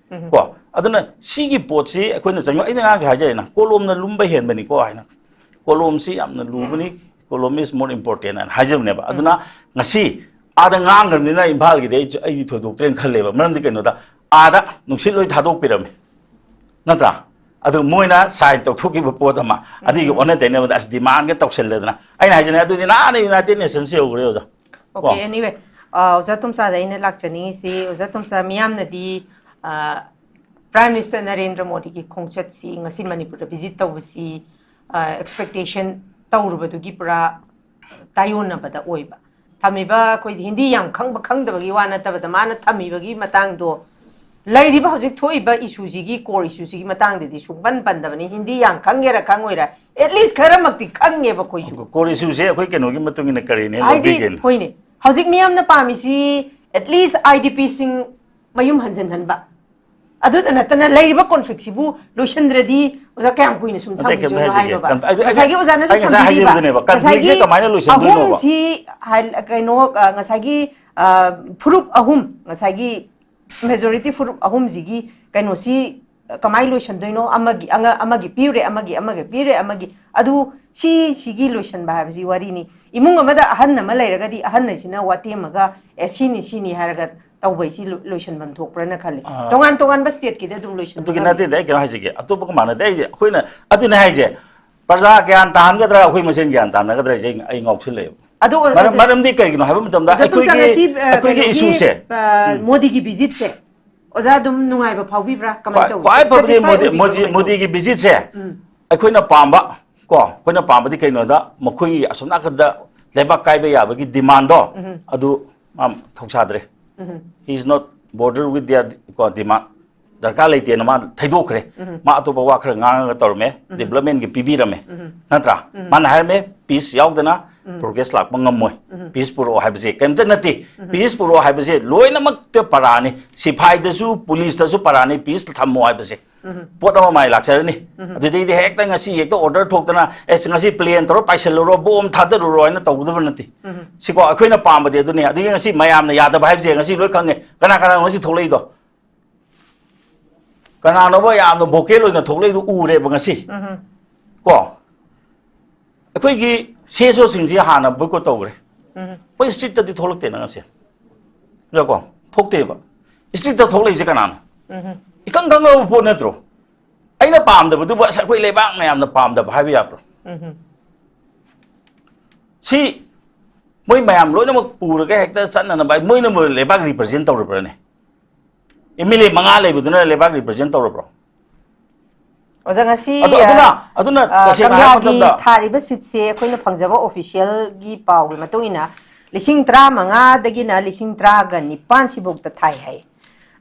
ꯀꯣ? ꯑꯗꯨꯅ ꯁꯤꯒꯤ ꯄꯣꯠꯁꯤ ꯑꯩꯈꯣꯏꯅ ꯆꯪꯉ-, ꯑꯩꯅ ꯉꯔꯥꯡꯁꯨ ꯍꯥꯏꯖꯔꯦꯅ, ꯀꯣꯂꯣꯝꯅ ꯂꯨꯝꯕ ꯍꯦꯟꯕꯅꯤꯀꯣ ꯍꯥꯏꯅ꯫ ꯀꯣꯂꯣꯝꯁꯤ ꯌꯥꯝꯅ ꯂꯨꯕꯅꯤ, "Column is more important" ꯍꯥꯏꯅ ꯍꯥꯏꯖꯕꯅꯦꯕ꯫ ꯑꯗꯨꯅ ꯉꯁꯤ ꯑꯥꯗ ꯉꯥꯡꯈ꯭ꯔꯕꯅꯤꯅ ꯏꯝꯐꯥꯜꯒꯤꯗꯤ ꯑꯩ, ꯑꯩꯗꯤ ꯊꯣꯏꯗꯣꯛꯇ꯭ꯔꯦꯅ ꯈꯜꯂꯦꯕ꯫ ꯃꯔꯝꯗꯤ ꯀꯩꯅꯣꯗ, ꯑꯥꯗ ꯅꯨꯡꯁꯤꯠ ꯂꯣꯏ ꯊꯥꯗꯣꯛꯄꯤꯔꯝꯃꯦ, ꯅꯠꯇ꯭ꯔꯥ? ꯑꯗꯨ ꯃꯣꯏꯅ ꯁꯥꯏꯟ ꯇꯧꯊꯣꯛꯈꯤꯕ ꯄꯣꯠ ꯑꯃ, ꯑꯗꯨꯒꯤ ꯑꯣꯟꯅ ꯇꯩꯅꯕꯗ ꯑꯁ ꯗꯤꯃꯥꯟꯒ ꯇꯧꯁꯜꯂꯗꯅ꯫ ꯑꯩꯅ ꯍꯥꯏꯖꯅꯤꯡꯉꯤ, ꯑꯗꯨꯗꯤ ꯅꯍꯥꯟꯅ ꯌꯨꯅꯥꯏꯇꯦꯗ ꯅꯦꯁꯟꯁ ꯌꯧꯈ꯭ꯔꯦ, ꯑꯣꯖꯥ꯫ ꯑꯣꯀꯦ, ꯀꯣ? Anyway, ꯑ, ꯑꯣꯖꯥ ꯇꯣꯝꯆꯥꯗ ꯑꯩꯅ ꯂꯥꯛꯆꯅꯤꯡꯉꯤꯁꯤ, ꯑꯣꯖꯥ ꯇꯣꯝꯆꯥ, ꯃꯤꯌꯥꯝꯅꯗꯤ, ꯑ, ꯄ꯭ꯔꯥꯏꯝ ꯃꯤꯅꯤꯁꯇꯔ ꯅꯔꯦꯟꯗ꯭ꯔ ꯃꯣꯗꯤꯒꯤ ꯈꯣꯡꯆꯠꯁꯤ, ꯉꯁꯤ ꯃꯅꯤꯄꯨꯔꯗ ꯚꯤꯖꯤꯠ ꯇꯧꯕꯁꯤ, ꯑ, ꯑꯦꯛꯁꯄꯦꯛꯇꯦꯁꯟ ꯇꯧꯔꯨꯕꯗꯨꯒꯤ ꯄꯨꯔꯥ ꯇꯥꯏꯌꯣꯟꯅꯕꯗ ꯑꯣꯏꯕ꯫ ꯊꯝꯃꯤꯕ ꯑꯩꯈꯣꯏꯗꯤ ꯍꯤꯟꯗꯤ ꯌꯥꯝ ꯈꯪꯕ ꯈꯪꯗꯕꯒꯤ ꯋꯥ ꯅꯠꯇꯕꯗ, ꯃꯥꯅ ꯊꯝꯃꯤꯕꯒꯤ ꯃꯇꯥꯡꯗꯣ ꯂꯩꯔꯤꯕ ꯍꯧꯖꯤꯛ ꯊꯣꯛꯏꯕ ꯏꯁꯨꯁꯤꯒꯤ, ꯀꯣꯔ ꯏꯁꯨꯁꯤꯒꯤ ꯃꯇꯥꯡꯗꯗꯤ ꯁꯨꯡꯄꯟ ꯄꯟꯗꯕꯅꯤ꯫ ꯍꯤꯟꯗꯤ ꯌꯥꯝ ꯈꯪꯒꯦꯔꯥ ꯈꯪꯉꯣꯏꯔꯥ, ꯑꯦꯠꯂꯤꯁ ꯈꯔꯃꯛꯇꯤ ꯈꯪꯉꯦꯕ ꯑꯩꯈꯣꯏꯁꯨ꯫ ꯀꯣꯔ ꯏꯁꯨꯁꯦ ꯑꯩꯈꯣꯏ ꯀꯩꯅꯣꯒꯤ ꯃꯇꯨꯡ ꯏꯟꯅ ꯀꯔꯤꯅꯦ ꯍꯥꯏꯗꯤ ꯂꯧꯕꯤꯒꯦꯅ? ꯍꯣꯏꯅꯦ, ꯍꯧꯖꯤꯛ ꯃꯤꯌꯥꯝꯅ ꯄꯥꯝꯃꯤꯁꯤ ꯑꯦꯠꯂꯤꯁ ꯑꯥꯏ ꯗꯤ ꯄꯤꯁꯤꯡ ꯃꯌꯨꯝ ꯍꯟꯖꯤꯟꯍꯟꯕ꯫ ꯑꯗꯨꯇ ꯅꯠꯇꯅ ꯂꯩꯔꯤꯕ ꯀꯣꯟꯐ꯭ꯂꯤꯛꯁꯤꯕꯨ ꯂꯣꯏꯁꯤꯟꯗ꯭ꯔꯗꯤ ꯑꯣꯖꯥ ꯀꯌꯥꯝ ꯀꯨꯏꯅ ꯁꯨꯝ ꯅꯠꯇꯦ, ꯀꯩꯝꯇ ꯊꯝꯈꯤꯗꯣꯏꯅꯣ ꯍꯥꯏꯖꯒꯦ, ꯍꯥꯏꯅꯣꯕ? ꯀꯩꯝꯇ-, ꯑꯩ-, ꯑꯩ-, ꯉꯁꯥꯏꯒꯤ ꯑꯣꯖꯥꯅꯁꯨ ꯑꯩ ꯉꯁꯥꯏ ꯊꯝꯕꯤꯔꯤꯕ, ꯍꯥꯏꯖꯕꯗꯨꯅꯦꯕ, ꯀꯟꯐ꯭ꯂꯤꯛꯁꯦ ꯉꯁꯥꯏꯒꯤ ꯀꯃꯥꯏꯅ ꯂꯣꯏꯁꯤꯟꯗꯣꯏꯅꯣꯕ? ꯑꯍꯨꯝꯁꯤ ꯍꯥꯏ-, ꯀꯩꯅꯣ, ꯑ, ꯉꯁꯥꯏꯒꯤ, ꯑ, ꯐꯨꯔꯨꯞ ꯑꯍꯨꯝ, ꯉꯁꯥꯏꯒꯤ ꯃꯦꯖꯣꯔꯤꯇꯤ ꯐꯨꯔꯨꯞ ꯑꯍꯨꯝꯁꯤꯒꯤ ꯀꯩꯅꯣꯁꯤ ꯀꯃꯥꯏꯅ ꯂꯣꯏꯁꯤꯟꯗꯣꯏꯅꯣ? ꯑꯃꯒꯤ, ꯑꯉ-, ꯑꯃꯒꯤ ꯄꯤꯔꯦ, ꯑꯃꯒꯤ, ꯑꯃꯒꯤ ꯄꯤꯔꯦ, ꯑꯃꯒꯤ, ꯑꯗꯨ ꯁꯤ, ꯁꯤꯒꯤ ꯂꯣꯏꯁꯤꯟꯕ ꯍꯥꯏꯕꯁꯤ ꯋꯥꯔꯤꯅꯤ꯫ ꯏꯃꯨꯡ ꯑꯃꯗ ꯑꯍꯟ ꯑꯃ ꯂꯩꯔꯒꯗꯤ ꯑꯍꯟ ꯍꯥꯏꯁꯤꯅ ꯋꯥꯇꯦꯝꯃꯒ, "ꯑꯦ, ꯁꯤꯅꯤ, ꯁꯤꯅꯤ" ꯍꯥꯏꯔꯒ ꯇꯧꯕꯩꯁꯤ ꯂꯣ-, ꯂꯣꯏꯁꯤꯟꯐꯝ ꯊꯣꯛꯄ꯭ꯔꯅ ꯈꯜꯂꯤ꯫ ꯑꯥ꯫ ꯇꯣꯉꯥꯟ ꯇꯣꯉꯥꯟꯕ ꯁ꯭ꯇꯦꯠꯀꯤꯗ ꯑꯗꯨꯝ ꯂꯣꯏꯁꯤꯟꯕ ꯑꯗꯨꯒꯤ ꯈꯜꯂꯤ꯫ ꯅꯠꯇꯦꯗ, ꯑꯩ ꯀꯩꯅꯣ ꯍꯥꯏꯖꯒꯦ, ꯑꯇꯣꯞꯄꯒ ꯃꯥꯟꯅꯗꯦ꯫ ꯑꯩꯁꯦ, ꯑꯩꯈꯣꯏꯅ, ꯑꯗꯨꯅꯦ ꯍꯥꯏꯁꯦ, ꯄ꯭ꯔꯖꯥ ꯒ꯭ꯌꯥꯟ ꯇꯥꯍꯟꯒꯗ꯭ꯔꯥ, ꯑꯩꯈꯣꯏ ꯃꯁꯦꯟ ꯒ꯭ꯌꯥꯟ ꯇꯥꯍꯟꯒꯗ꯭ꯔꯥ ꯍꯥꯏꯁꯦ ꯑꯩ, ꯑꯩ ꯉꯥꯎꯁꯤꯜꯂꯛꯑꯦꯕ꯫ ꯑꯗꯣ ꯃꯔꯝ-, ꯑꯗꯨ ꯃꯔꯝꯗꯤ ꯀꯩꯒꯤꯅꯣ ꯍꯥꯏꯕ ꯃꯇꯝꯗ ꯑꯣꯖꯥ ꯇꯣꯝꯆꯥ, ꯑꯩꯈꯣꯏꯒꯤ, ꯉꯁꯤ, ꯑ, ꯑꯩꯈꯣꯏꯒꯤ ꯀꯩꯅꯣꯒꯤ, ꯏꯁꯨꯁꯦ, ꯑ, ꯃꯣꯗꯤꯒꯤ ꯚꯤꯖꯤꯠꯁꯦ ꯑꯣꯖꯥ ꯑꯗꯨꯝ ꯅꯨꯡꯉꯥꯏꯕ ꯐꯥꯎꯕꯤꯕ꯭ꯔꯥ? ꯀꯃꯥꯏꯅ ꯈ꯭ꯋꯥꯏ, ꯇꯧꯒꯦ? ꯈ꯭ꯋꯥꯏ ꯐꯕꯗꯤ Satisfy ꯃꯣꯗꯤ, ꯑꯣꯏꯕꯤꯕ꯭ꯔꯥ? ꯃꯣꯗꯤ, ꯀꯃꯥꯏꯅ ꯇꯧꯒꯦ? ꯃꯣꯗꯤꯒꯤ ꯚꯤꯖꯤꯠꯁꯦ ꯎꯝ꯫ ꯑꯩꯈꯣꯏꯅ ꯄꯥꯝꯕ ꯀꯣ, ꯑꯩꯈꯣꯏꯅ ꯄꯥꯝꯕꯗꯤ ꯀꯩꯅꯣꯗ, ꯃꯈꯣꯏꯒꯤ ꯑꯁꯣꯝ ꯅꯥꯀꯟꯗ ꯂꯩꯕꯥꯛ ꯀꯥꯏꯕ ꯌꯥꯕꯒꯤ ꯗꯤꯃꯥꯟꯗꯣ, ꯎꯝ꯫ ꯑꯗꯨ ꯃꯥ ꯊꯧꯁꯥꯗ꯭ꯔꯦ꯫ ꯎꯝ꯫ He is not border with their, ꯀꯣ, demand꯫ ꯗꯔꯀꯥꯔ ꯂꯩꯇꯦꯅ ꯃꯥ ꯊꯩꯗꯣꯛꯈ꯭ꯔꯦ꯫ ꯎꯝ꯫ ꯃꯥ ꯑꯇꯣꯞꯄ ꯋꯥ ꯈꯔ ꯉꯥꯡꯉꯒ ꯇꯧꯔꯝꯃꯦ꯫ ꯎꯝ꯫ ꯗꯤꯕ꯭ꯂꯞꯃꯦꯟꯒꯤ ꯄꯤꯕꯤꯔꯝꯃꯦ꯫ ꯎꯝ꯫ ꯅꯠꯇ꯭ꯔꯥ? ꯎꯝ꯫ ꯃꯥꯅ ꯍꯥꯏꯔꯝꯃꯦ, ꯄꯤꯁ ꯌꯥꯎꯗꯅ ꯎꯝ꯫ ꯄ꯭ꯔꯣꯒ꯭ꯔꯦꯁ ꯂꯥꯛꯄ ꯉꯝꯃꯣꯏ꯫ ꯎꯝ꯫ ꯄꯤꯁ ꯄꯨꯔꯛꯑꯣ ꯍꯥꯏꯕꯁꯦ ꯀꯩꯝꯇ ꯅꯠꯇꯦ꯫ ꯎꯝ꯫ ꯄꯤꯁ ꯄꯨꯔꯛꯑꯣ ꯍꯥꯏꯕꯁꯦ ꯂꯣꯏꯅꯃꯛꯇ ꯄꯔꯥꯅꯤ꯫ ꯁꯤꯐꯥꯏꯗꯁꯨ, ꯄꯨꯂꯤꯁꯇꯁꯨ ꯄꯔꯥꯅꯤ ꯄꯤꯁ ꯊꯝꯃꯣ ꯍꯥꯏꯕꯁꯦ꯫ ꯎꯝ꯫ ꯄꯣꯠ ꯑꯃ ꯃꯥꯏ ꯂꯥꯛꯆꯔꯅꯤ꯫ ꯎꯝ꯫ ꯑꯗꯨꯗꯩꯗꯤ ꯍꯦꯛꯇ ꯉꯁꯤ ꯍꯦꯛꯇ ꯑꯣꯔꯗꯔ ꯊꯣꯛꯇꯅ, "ꯑꯦꯁ, ꯉꯁꯤ ꯄ꯭ꯂꯦꯟ ꯇꯧꯔ ꯄꯥꯏꯁꯜꯂꯨꯔꯣ, ꯕꯣꯝ ꯊꯥꯗꯔꯨꯔꯣ" ꯍꯥꯏꯅ ꯇꯧꯒꯗꯕ ꯅꯠꯇꯦ꯫ ꯎꯝ꯫ ꯁꯤꯀꯣ ꯑꯩꯈꯣꯏꯅ ꯄꯥꯝꯕꯗꯤ ꯑꯗꯨꯅꯤ꯫ ꯑꯗꯨꯒꯤ ꯉꯁꯤ ꯃꯌꯥꯝꯅ ꯌꯥꯗꯕ ꯍꯥꯏꯕꯁꯦ ꯉꯁꯤ ꯂꯣꯏ ꯈꯪꯉꯦ꯫ ꯀꯅꯥ ꯀꯅꯥꯅꯣ ꯉꯁꯤ ꯊꯣꯛꯂꯛꯏꯗꯣ? ꯀꯅꯥꯅꯣꯕ ꯌꯥꯝꯅ ꯚꯣꯀꯦꯜ ꯑꯣꯏꯅ ꯊꯣꯛꯂꯛꯏꯗꯣ ꯎꯔꯦꯕ ꯉꯁꯤ꯫ ꯎꯝ꯫ ꯀꯣ? ꯑꯩꯈꯣꯏꯒꯤ ꯁꯤ ꯑꯦꯁ ꯑꯣꯁꯤꯡꯁꯤ ꯍꯥꯟꯅ ꯕꯣꯏꯀꯣꯠ ꯇꯧꯈ꯭ꯔꯦ꯫ ꯎꯝ꯫ ꯑꯩꯈꯣꯏ ꯁ꯭ꯇ꯭ꯔꯤꯠꯇꯗꯤ ꯊꯣꯛꯂꯛꯇꯦꯅ ꯉꯁꯤ꯫ ꯀꯣ? ꯊꯣꯛꯇꯦꯕ꯫ ꯁ꯭ꯇ꯭ꯔꯤꯠꯇ ꯊꯣꯛꯂꯛꯏꯁꯦ ꯀꯅꯥꯅꯣ? ꯎꯝ꯫ ꯏꯀꯪ ꯈꯪꯉꯕ ꯄꯣꯠ ꯅꯠꯇ꯭ꯔꯣ? ꯑꯩꯅ ꯄꯥꯝꯗꯕꯗꯨꯕꯨ ꯑꯁ ꯑꯩꯈꯣꯏ ꯂꯩꯕꯥꯛ ꯃꯌꯥꯝꯅ ꯄꯥꯝꯗꯕ ꯍꯥꯏꯕ ꯌꯥꯕ꯭ꯔꯣ? ꯎꯝ꯫ ꯁꯤ ꯃꯣꯏ ꯃꯌꯥꯝ ꯂꯣꯏꯅꯃꯛ ꯄꯨꯔꯒ ꯍꯦꯛꯇ ꯆꯠꯅꯅꯕ ꯍꯥꯏ-, ꯃꯣꯏꯅꯕꯨ ꯂꯩꯕꯥꯛ ꯔꯤꯄ꯭ꯔꯖꯦꯟ ꯇꯧꯔꯕ꯭ꯔꯅꯦ? ꯑꯦꯝ ꯑꯦꯜ ꯑꯦ ꯃꯉꯥ ꯂꯩꯕꯗꯨꯅ ꯂꯩꯕꯥꯛ ꯔꯤꯄ꯭ꯔꯖꯦꯟ ꯇꯧꯔꯕ꯭ꯔꯣ? ꯑꯣꯖꯥ, ꯉꯁꯤ, ꯑꯗꯨ, ꯑꯗꯨꯅ, ꯑ, ꯑꯗꯨꯅ ꯑ, ꯇꯁꯦꯡꯅ ꯍꯥꯏꯕ ꯀꯪꯂꯥꯒꯤ ꯃꯇꯝꯗ ꯊꯥꯔꯤꯕ ꯁꯤꯠꯁꯦ ꯑꯩꯈꯣꯏꯅ ꯐꯪꯖꯕ ꯑꯣꯐꯤꯁꯤꯌꯦꯜꯒꯤ ꯄꯥꯎꯒꯤ ꯃꯇꯨꯡ ꯏꯟꯅ ꯂꯤꯁꯤꯡ ꯇꯔꯥꯃꯉꯥꯗꯒꯤꯅ ꯂꯤꯁꯤꯡ ꯇꯔꯥꯒ ꯅꯤꯄꯥꯟ ꯁꯤꯐꯧꯗ ꯊꯥꯏ ꯍꯥꯏ꯫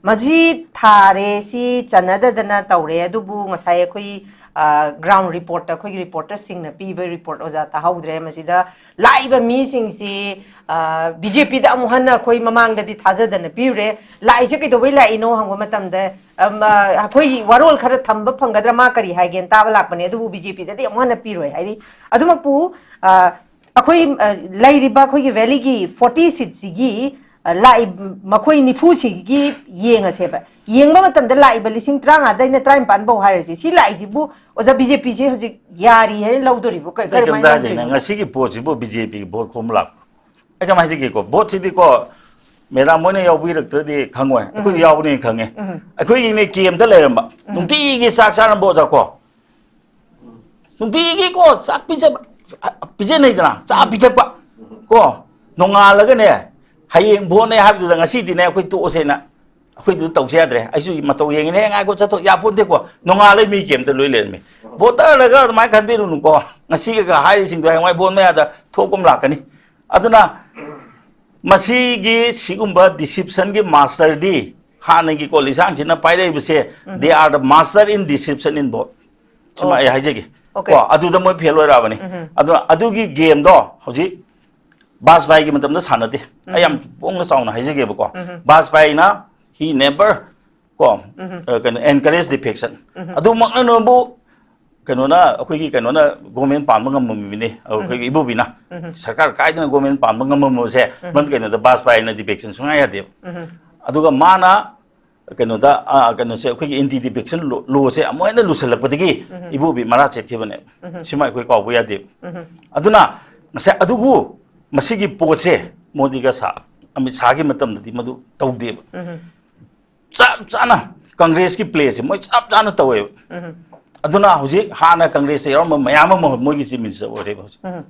ꯃꯁꯤ ꯊꯥꯔꯦ, ꯁꯤ ꯆꯟꯅꯗꯗꯅ ꯇꯧꯔꯦ, ꯑꯗꯨꯕꯨ ꯉꯁꯥꯏ ꯑꯩꯈꯣꯏ, ꯑ, ground report, ꯑꯩꯈꯣꯏꯒꯤ reporter ꯁꯤꯡꯅ ꯄꯤꯕ report ꯑꯣꯖꯥ ꯇꯥꯍꯧꯗ꯭ꯔꯦ꯫ ꯃꯁꯤꯗ ꯂꯥꯛꯏꯕ ꯃꯤꯁꯤꯡꯁꯤ, ꯑ, ꯕꯤ ꯖꯦ ꯄꯤꯗ ꯑꯃꯨꯛ ꯍꯟꯅ ꯑꯩꯈꯣꯏ ꯃꯃꯥꯡꯗꯗꯤ ꯊꯥꯖꯗꯅ ꯄꯤꯔꯨꯔꯦ꯫ ꯂꯥꯛꯏꯁꯦ ꯀꯩꯗꯧꯕꯩ ꯂꯥꯛꯏꯅꯣ ꯍꯪꯕ ꯃꯇꯝꯗ, ꯑꯝ, ꯑ, ꯑꯩꯈꯣꯏꯒꯤ ꯋꯥꯔꯣꯜ ꯈꯔ ꯊꯝꯕ ꯐꯪꯒꯗ꯭ꯔꯥ, ꯃꯥ ꯀꯔꯤ ꯍꯥꯏꯒꯦꯅ ꯇꯥꯕ ꯂꯥꯛꯄꯅꯦ, ꯑꯗꯨꯕꯨ ꯕꯤ ꯖꯦ ꯄꯤꯗꯗꯤ ꯑꯃꯨꯛ ꯍꯟꯅ ꯄꯤꯔꯣꯏ ꯍꯥꯏꯔꯤ꯫ ꯑꯗꯨꯃꯛꯄꯨ, ꯑ, ꯑꯩꯈꯣꯏ, ꯑ, ꯂꯩꯔꯤꯕ ꯑꯩꯈꯣꯏꯒꯤ valley ꯒꯤ forty seat ꯁꯤꯒꯤ, ꯑ, ꯂꯥꯛꯏ-, ꯃꯈꯣꯏ ꯅꯤꯐꯨ ꯁꯤꯒꯤ ꯌꯦꯡꯉꯁꯦꯕ꯫ ꯌꯦꯡꯕ ꯃꯇꯝꯗ ꯂꯥꯛꯏꯕ ꯂꯤꯁꯤꯡ ꯇꯔꯥꯃꯉꯥꯗꯩꯅ ꯇꯔꯥꯅꯤꯄꯥꯟ ꯐꯥꯎ ꯍꯥꯏꯔꯁꯤ꯫ ꯁꯤ ꯂꯥꯛꯏꯁꯤꯕꯨ ꯑꯣꯖꯥ, ꯕꯤ ꯖꯦ ꯄꯤ ꯁꯦ ꯍꯧꯖꯤꯛ ꯌꯥꯔꯤ ꯍꯥꯏꯅ ꯂꯧꯗꯣꯔꯤꯕ꯭ꯔꯣ? ꯀ-, ꯑꯩ ꯀꯔꯝꯍꯥꯏꯅ ꯀꯩꯝꯇ ꯍꯥꯏꯖꯩꯅꯦ, ꯂꯧꯗꯣꯏꯅꯣ? ꯉꯁꯤꯒꯤ ꯄꯣꯠꯁꯤꯕꯨ ꯕꯤ ꯖꯦ ꯄꯤꯒꯤ ꯚꯣꯠ ꯈꯣꯝꯕ ꯂꯥꯛꯄ꯭ꯔꯣ? ꯑꯩ ꯀꯃꯥꯏꯅ ꯍꯥꯏꯖꯒꯦꯀꯣ, ꯚꯣꯠꯁꯤꯗꯤꯀꯣ, ꯃꯦꯗꯥꯝ ꯍꯣꯏꯅ ꯌꯥꯎꯕꯤꯔꯛꯇ꯭ꯔꯗꯤ ꯈꯪꯉꯣꯏ, ꯑꯩꯈꯣꯏꯗꯤ ꯎꯝ꯫ ꯌꯥꯎꯕꯅꯤꯅ ꯈꯪꯉꯦ꯫ ꯎꯝ꯫ ꯑꯩꯈꯣꯏꯒꯤꯅꯦ ꯀꯦꯝꯇ ꯂꯩꯔꯝꯕ, ꯎꯝ꯫ ꯅꯨꯡꯇꯤꯒꯤ ꯆꯥꯛ ꯆꯥꯔꯝꯕ ꯑꯣꯖꯥ ꯀꯣ, ꯅꯨꯡꯇꯤꯒꯤ ꯀꯣ ꯆꯥꯛ ꯄꯤꯖꯕ, ꯄꯤꯖꯅꯩꯗꯅ, ꯆꯥ ꯄꯤꯊꯛꯄ ꯀꯣ, ꯅꯣꯡꯉꯥꯜꯂꯒꯅꯦ, ꯍꯌꯦꯡ ꯚꯣꯠꯅꯦ ꯍꯥꯏꯕꯗꯨꯗ ꯉꯁꯤꯗꯤꯅꯦ ꯑꯩꯈꯣꯏ ꯇꯣꯛꯑꯁꯦꯅ ꯑꯩꯈꯣꯏꯗꯨ ꯇꯧꯁꯦ ꯌꯥꯗ꯭ꯔꯦ, ꯑꯩꯁꯨ ꯃꯇꯧ ꯌꯦꯡꯉꯤꯅꯦ, "ꯍꯦ, ꯉꯥꯏꯈꯣ, ꯆꯠꯊꯣꯛ ꯌꯥꯄꯣꯟꯇꯦꯀꯣ, ꯅꯣꯡꯉꯥꯜꯂꯦ ꯃꯤ ꯀꯦꯝꯇ ꯂꯣꯏ ꯂꯩꯔꯝꯃꯤ"꯫ ꯚꯣꯇꯔꯗꯒ ꯑꯗꯨꯃꯥꯏꯅ ꯈꯟꯕꯤꯔꯨꯅꯨꯀꯣ, ꯉꯁꯤꯒ ꯍꯥꯏꯔꯤꯁꯤꯡꯗꯣ ꯍꯌꯦꯡꯋꯥꯏ ꯚꯣꯠ ꯃꯌꯥꯗ ꯊꯣꯛꯄ ꯑꯃ ꯂꯥꯛꯀꯅꯤ꯫ ꯑꯗꯨꯅ ꯃꯁꯤꯒꯤ ꯁꯤꯒꯨꯝꯕ deception ꯒꯤ master ꯗꯤ ꯍꯥꯟꯅꯒꯤ ꯀꯣ ꯂꯤꯁꯥꯡꯁꯤꯟꯅ ꯄꯥꯏꯔꯛꯏꯕꯁꯦ, they are the master in deception in vote꯫ ꯁꯤꯃ ꯑꯣ꯫ ꯑꯩ ꯍꯥꯏꯖꯒꯦ꯫ ꯑꯣꯀꯦ꯫ ꯀꯣ, ꯑꯗꯨꯗ ꯃꯣꯏ ꯐꯦꯜ ꯑꯣꯏꯔꯛꯑꯕꯅꯤ꯫ ꯎꯝ꯫ ꯑꯗꯨꯅ ꯑꯗꯨꯒꯤ ꯒꯦꯝꯗꯣ ꯍꯧꯖꯤꯛ ꯕꯥꯖꯄꯥꯏꯒꯤ ꯃꯇꯝꯗ ꯁꯥꯟꯅꯗꯦ꯫ ꯑꯩ ꯌꯥꯝ ꯎꯝ꯫ ꯄꯣꯡꯅ ꯆꯥꯎꯅ ꯍꯥꯏꯖꯒꯦꯕꯀꯣ꯫ ꯎꯝ꯫ ꯕꯥꯖꯄꯥꯏꯅ he never ꯀꯣ, ꯎꯝ꯫ ꯑ, ꯀꯩꯅꯣ, encourage defection꯫ ꯎꯝ꯫ ꯑꯗꯨꯃꯛꯅ ꯅꯣꯏꯕꯨ ꯀꯩꯅꯣꯅ, ꯑꯩꯈꯣꯏꯒꯤ ꯀꯩꯅꯣꯅ government ꯄꯥꯟꯕ ꯉꯝꯃꯝꯃꯤꯕꯅꯤ, ꯑꯩꯈꯣꯏꯒꯤ ꯎꯝ꯫ ꯏꯕꯣꯕꯤꯅ꯫ ꯎꯝ꯫ ꯁꯔꯀꯥꯔ ꯀꯥꯏꯗꯅ government ꯄꯥꯟꯕ ꯉꯝꯃꯝꯕꯁꯦ, ꯎꯝ꯫ ꯃꯔꯝ ꯀꯩꯅꯣꯗ ꯕꯥꯖꯄꯥꯏꯅ defection ꯁꯨꯡꯌꯥ ꯌꯥꯗꯦꯕ꯫ ꯎꯝ꯫ ꯑꯗꯨꯒ ꯃꯥꯅ ꯀꯩꯅꯣꯗ, ꯑ, ꯀꯩꯅꯣꯁꯦ, ꯑꯩꯈꯣꯏꯒꯤ anti defection law ꯁꯦ ꯑꯃꯨꯛ ꯍꯦꯟꯅ ꯂꯨꯁꯜꯂꯛꯄꯗꯒꯤ ꯎꯝ꯫ ꯏꯕꯣꯕꯤ ꯃꯔꯥ ꯆꯦꯠꯈꯤꯕꯅꯦꯕ꯫ ꯎꯝ꯫ ꯁꯤꯃ ꯑꯩꯈꯣꯏ ꯀꯥꯎꯕ ꯌꯥꯗꯦꯕ꯫ ꯎꯝ꯫ ꯑꯗꯨꯅ ꯉꯁꯥꯏ ꯑꯗꯨꯕꯨ ꯃꯁꯤꯒꯤ ꯄꯣꯠꯁꯦ ꯃꯣꯗꯤꯒ ꯁꯥ-, ꯑꯃꯤꯠ ꯁꯥꯍꯒꯤ ꯃꯇꯝꯗꯗꯤ ꯃꯗꯨ ꯇꯧꯗꯦꯕ꯫ ꯎꯝ꯫ ꯆꯞ ꯆꯥꯅ ꯀꯪꯒ꯭ꯔꯦꯁꯀꯤ play ꯁꯦ ꯃꯣꯏ ꯆꯞ ꯆꯥꯅ ꯇꯧꯋꯦꯕ꯫ ꯎꯝ꯫ ꯑꯗꯨꯅ ꯍꯧꯖꯤꯛ ꯍꯥꯟꯅ ꯀꯪꯒ꯭ꯔꯦꯁꯇ ꯌꯥꯎꯔꯝꯕ ꯃꯌꯥꯝ ꯑꯃ ꯃꯣꯏꯒꯤ chief minister ꯑꯣꯏꯔꯦꯕ ꯍꯧꯖꯤꯛ꯫ ꯎꯝ꯫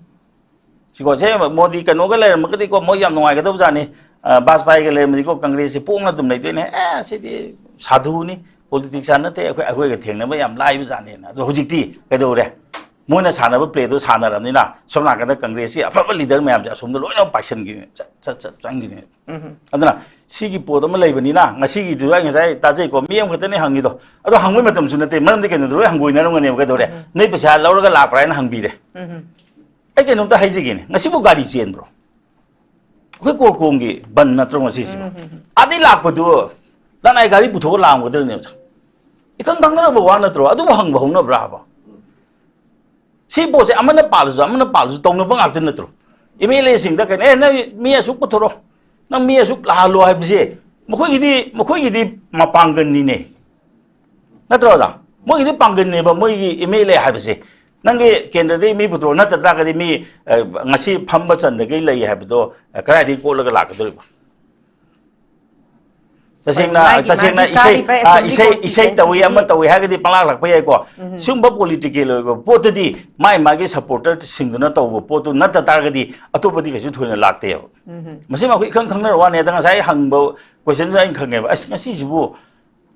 ꯁꯤꯀꯣ, ꯁꯦ ꯃꯣꯗꯤ ꯀꯩꯅꯣꯒ ꯂꯩꯔꯝꯃꯒꯗꯤꯀꯣ, ꯃꯣꯏ ꯌꯥꯝ ꯅꯨꯡꯉꯥꯏꯒꯗꯕ ꯖꯥꯠꯅꯤ꯫ ꯑ, ꯕꯥꯖꯄꯥꯏꯒ ꯂꯩꯔꯝꯃꯗꯤꯀꯣ, ꯀꯪꯒ꯭ꯔꯦꯁꯁꯦ ꯄꯣꯡꯅ ꯑꯗꯨꯝ ꯂꯩꯗꯣꯏꯅꯦ꯫ "ꯑꯦ, ꯁꯤꯗꯤ ꯁꯥꯙꯨꯅꯤ, politician ꯅꯠꯇꯦ, ꯑꯩꯈꯣꯏ, ꯑꯩꯈꯣꯏꯒ ꯊꯦꯡꯅꯕ ꯌꯥꯝ ꯂꯥꯏꯕ ꯖꯥꯠꯅꯦꯅ"꯫ ꯑꯗꯣ ꯍꯧꯖꯤꯛꯇꯤ ꯀꯩꯗꯧꯔꯦ? ꯃꯣꯏꯅ ꯁꯥꯟꯅꯕ ꯄ꯭ꯂꯦꯗꯣ ꯁꯥꯟꯅꯔꯕꯅꯤꯅ ꯁꯣꯝ ꯅꯥꯀꯟꯗ ꯀꯪꯒ꯭ꯔꯦꯁꯀꯤ ꯑꯐꯕ ꯂꯤꯗꯔ ꯃꯌꯥꯝꯁꯦ ꯑꯁꯣꯝꯗ ꯂꯣꯏꯅꯃꯛ ꯄꯥꯏꯁꯟꯈꯤꯅꯦ, ꯆꯠ ꯆꯠ ꯆꯠ ꯆꯪꯈꯤꯅꯦ꯫ ꯑꯗꯨꯅ ꯁꯤꯒꯤ ꯄꯣꯠ ꯑꯃ ꯂꯩꯕꯅꯤꯅ ꯉꯁꯤꯒꯤꯗꯨ ꯑꯩ ꯉꯁꯥꯏ ꯇꯥꯖꯩꯀꯣ, ꯃꯤ ꯑꯃꯈꯛꯇꯅꯦ ꯍꯪꯉꯤꯗꯣ꯫ ꯑꯗꯣ ꯍꯪꯕꯩ ꯃꯇꯝꯁꯨ ꯅꯠꯇꯦ, ꯃꯔꯝꯗꯤ ꯀꯩꯅꯣꯗꯣ ꯂꯣꯏ ꯍꯪꯒꯣꯏꯅꯔꯝꯒꯅꯦꯕ꯫ ꯀꯩꯗꯧꯔꯦ? ꯅꯣꯏ ꯄꯩꯁꯥ ꯂꯧꯔꯒ ꯂꯥꯛꯄ꯭ꯔꯥ ꯍꯥꯏꯅ ꯍꯪꯕꯤꯔꯦ꯫ ꯑꯩ ꯀꯩꯅꯣꯝꯇ ꯍꯥꯏꯖꯒꯦꯅꯦ, ꯉꯁꯤꯕꯨ ꯒꯥꯔꯤ ꯆꯦꯟꯕ꯭ꯔꯣ? ꯑꯩꯈꯣꯏ ꯀꯣꯔꯀꯣꯡꯒꯤ ꯕꯟ ꯅꯠꯇ꯭ꯔꯣ ꯉꯁꯤꯁꯤꯕꯣ? ꯑꯗꯩ ꯂꯥꯛꯄꯗꯨ ꯂꯅꯥꯏ ꯒꯥꯔꯤ ꯄꯨꯊꯣꯛꯑ ꯂꯥꯛꯑꯝꯒꯗ꯭ꯔꯅꯦ? ꯏꯈꯪ ꯈꯪꯅꯔꯕ ꯋꯥ ꯅꯠꯇ꯭ꯔꯣ? ꯑꯗꯨꯕꯨ ꯍꯪꯕ ꯍꯧꯅꯕ꯭ꯔꯥ ꯍꯥꯏꯕ? ꯁꯤ ꯄꯣꯠꯁꯦ ꯑꯃꯅ ꯄꯥꯜꯂꯁꯨ ꯑꯃꯅ ꯄꯥꯜꯂꯁꯨ ꯇꯧꯅꯕ ꯉꯥꯛꯇ ꯅꯠꯇ꯭ꯔꯣ? ꯑꯦꯝ ꯑꯦꯜ ꯑꯦꯁꯤꯡꯗ ꯀꯩꯅꯣ, "ꯑꯦ, ꯅꯪ ꯃꯤ ꯑꯁꯨꯛ ꯄꯨꯊꯣꯔꯛꯑꯣ, ꯅꯪ ꯃꯤ ꯑꯁꯨꯛ ꯂꯥꯛꯍꯜꯂꯣ" ꯍꯥꯏꯕꯁꯦ ꯃꯈꯣꯏꯒꯤꯗꯤ, ꯃꯈꯣꯏꯒꯤꯗꯤ ꯃꯄꯥꯡꯒꯜꯅꯤꯅꯦ, ꯅꯠꯇ꯭ꯔꯣ ꯑꯣꯖꯥ? ꯃꯣꯏꯒꯤꯗꯤ ꯄꯥꯡꯒꯜꯅꯦꯕ, ꯃꯣꯏꯒꯤ ꯑꯦꯝ ꯑꯦꯜ ꯑꯦ ꯍꯥꯏꯕꯁꯦ꯫ ꯅꯪꯒꯤ ꯀꯦꯟꯗ꯭ꯔꯗꯒꯤ ꯃꯤ ꯄꯨꯊꯣꯔꯛꯑꯣ, ꯅꯠꯇ ꯇꯥꯔꯒꯗꯤ ꯃꯤ, ꯑ, ꯉꯁꯤ ꯐꯝꯕ ꯆꯟꯗꯒꯩ ꯂꯩ ꯍꯥꯏꯕꯗꯣ, ꯑ, ꯀꯗꯥꯏꯗꯒꯤ ꯀꯣꯠꯂꯒ ꯂꯥꯛꯀꯗꯧꯔꯤꯕ? ꯇꯁꯦꯡꯅ, ꯃꯥꯒꯤ, ꯇꯁꯦꯡꯅ ꯃꯥꯒꯤ ꯏꯁꯩ, ꯀꯥꯔꯤꯕ ꯑ, assembly ꯏꯁꯩ, ꯏꯁꯩ ꯇꯧꯏ, constituency ꯑꯃ ꯇꯧꯏ ꯍꯥꯏꯔꯒꯗꯤ ꯄꯪꯂꯥꯛ ꯂꯥꯛꯄ ꯌꯥꯏꯀꯣ꯫ ꯁꯤꯒꯨꯝꯕ ꯄꯣꯂꯤꯇꯤꯀꯦꯜ ꯑꯣꯏꯕ ꯄꯣꯠꯇꯗꯤ ꯃꯥꯏ ꯃꯥꯒꯤ ꯁꯞꯄꯣꯔꯇꯔꯁꯤꯡꯗꯨꯅ ꯇꯧꯕ ꯄꯣꯠꯇꯨ ꯅꯠꯇ ꯇꯥꯔꯒꯗꯤ ꯑꯇꯣꯞꯄꯗꯤ ꯀꯩꯁꯨ ꯊꯣꯏꯅ ꯂꯥꯛꯇꯦꯕ꯫ ꯃꯁꯤꯃ ꯑꯩꯈꯣꯏ ꯏꯈꯪ ꯈꯪꯅꯔ ꯋꯥꯅꯤ꯫ ꯑꯗ ꯉꯁꯥꯏ ꯍꯪꯕ ꯀꯣꯏꯁꯟꯁꯨ ꯑꯩꯅ ꯈꯪꯉꯦꯕ, "ꯑꯁ, ꯉꯁꯤꯁꯤꯕꯨ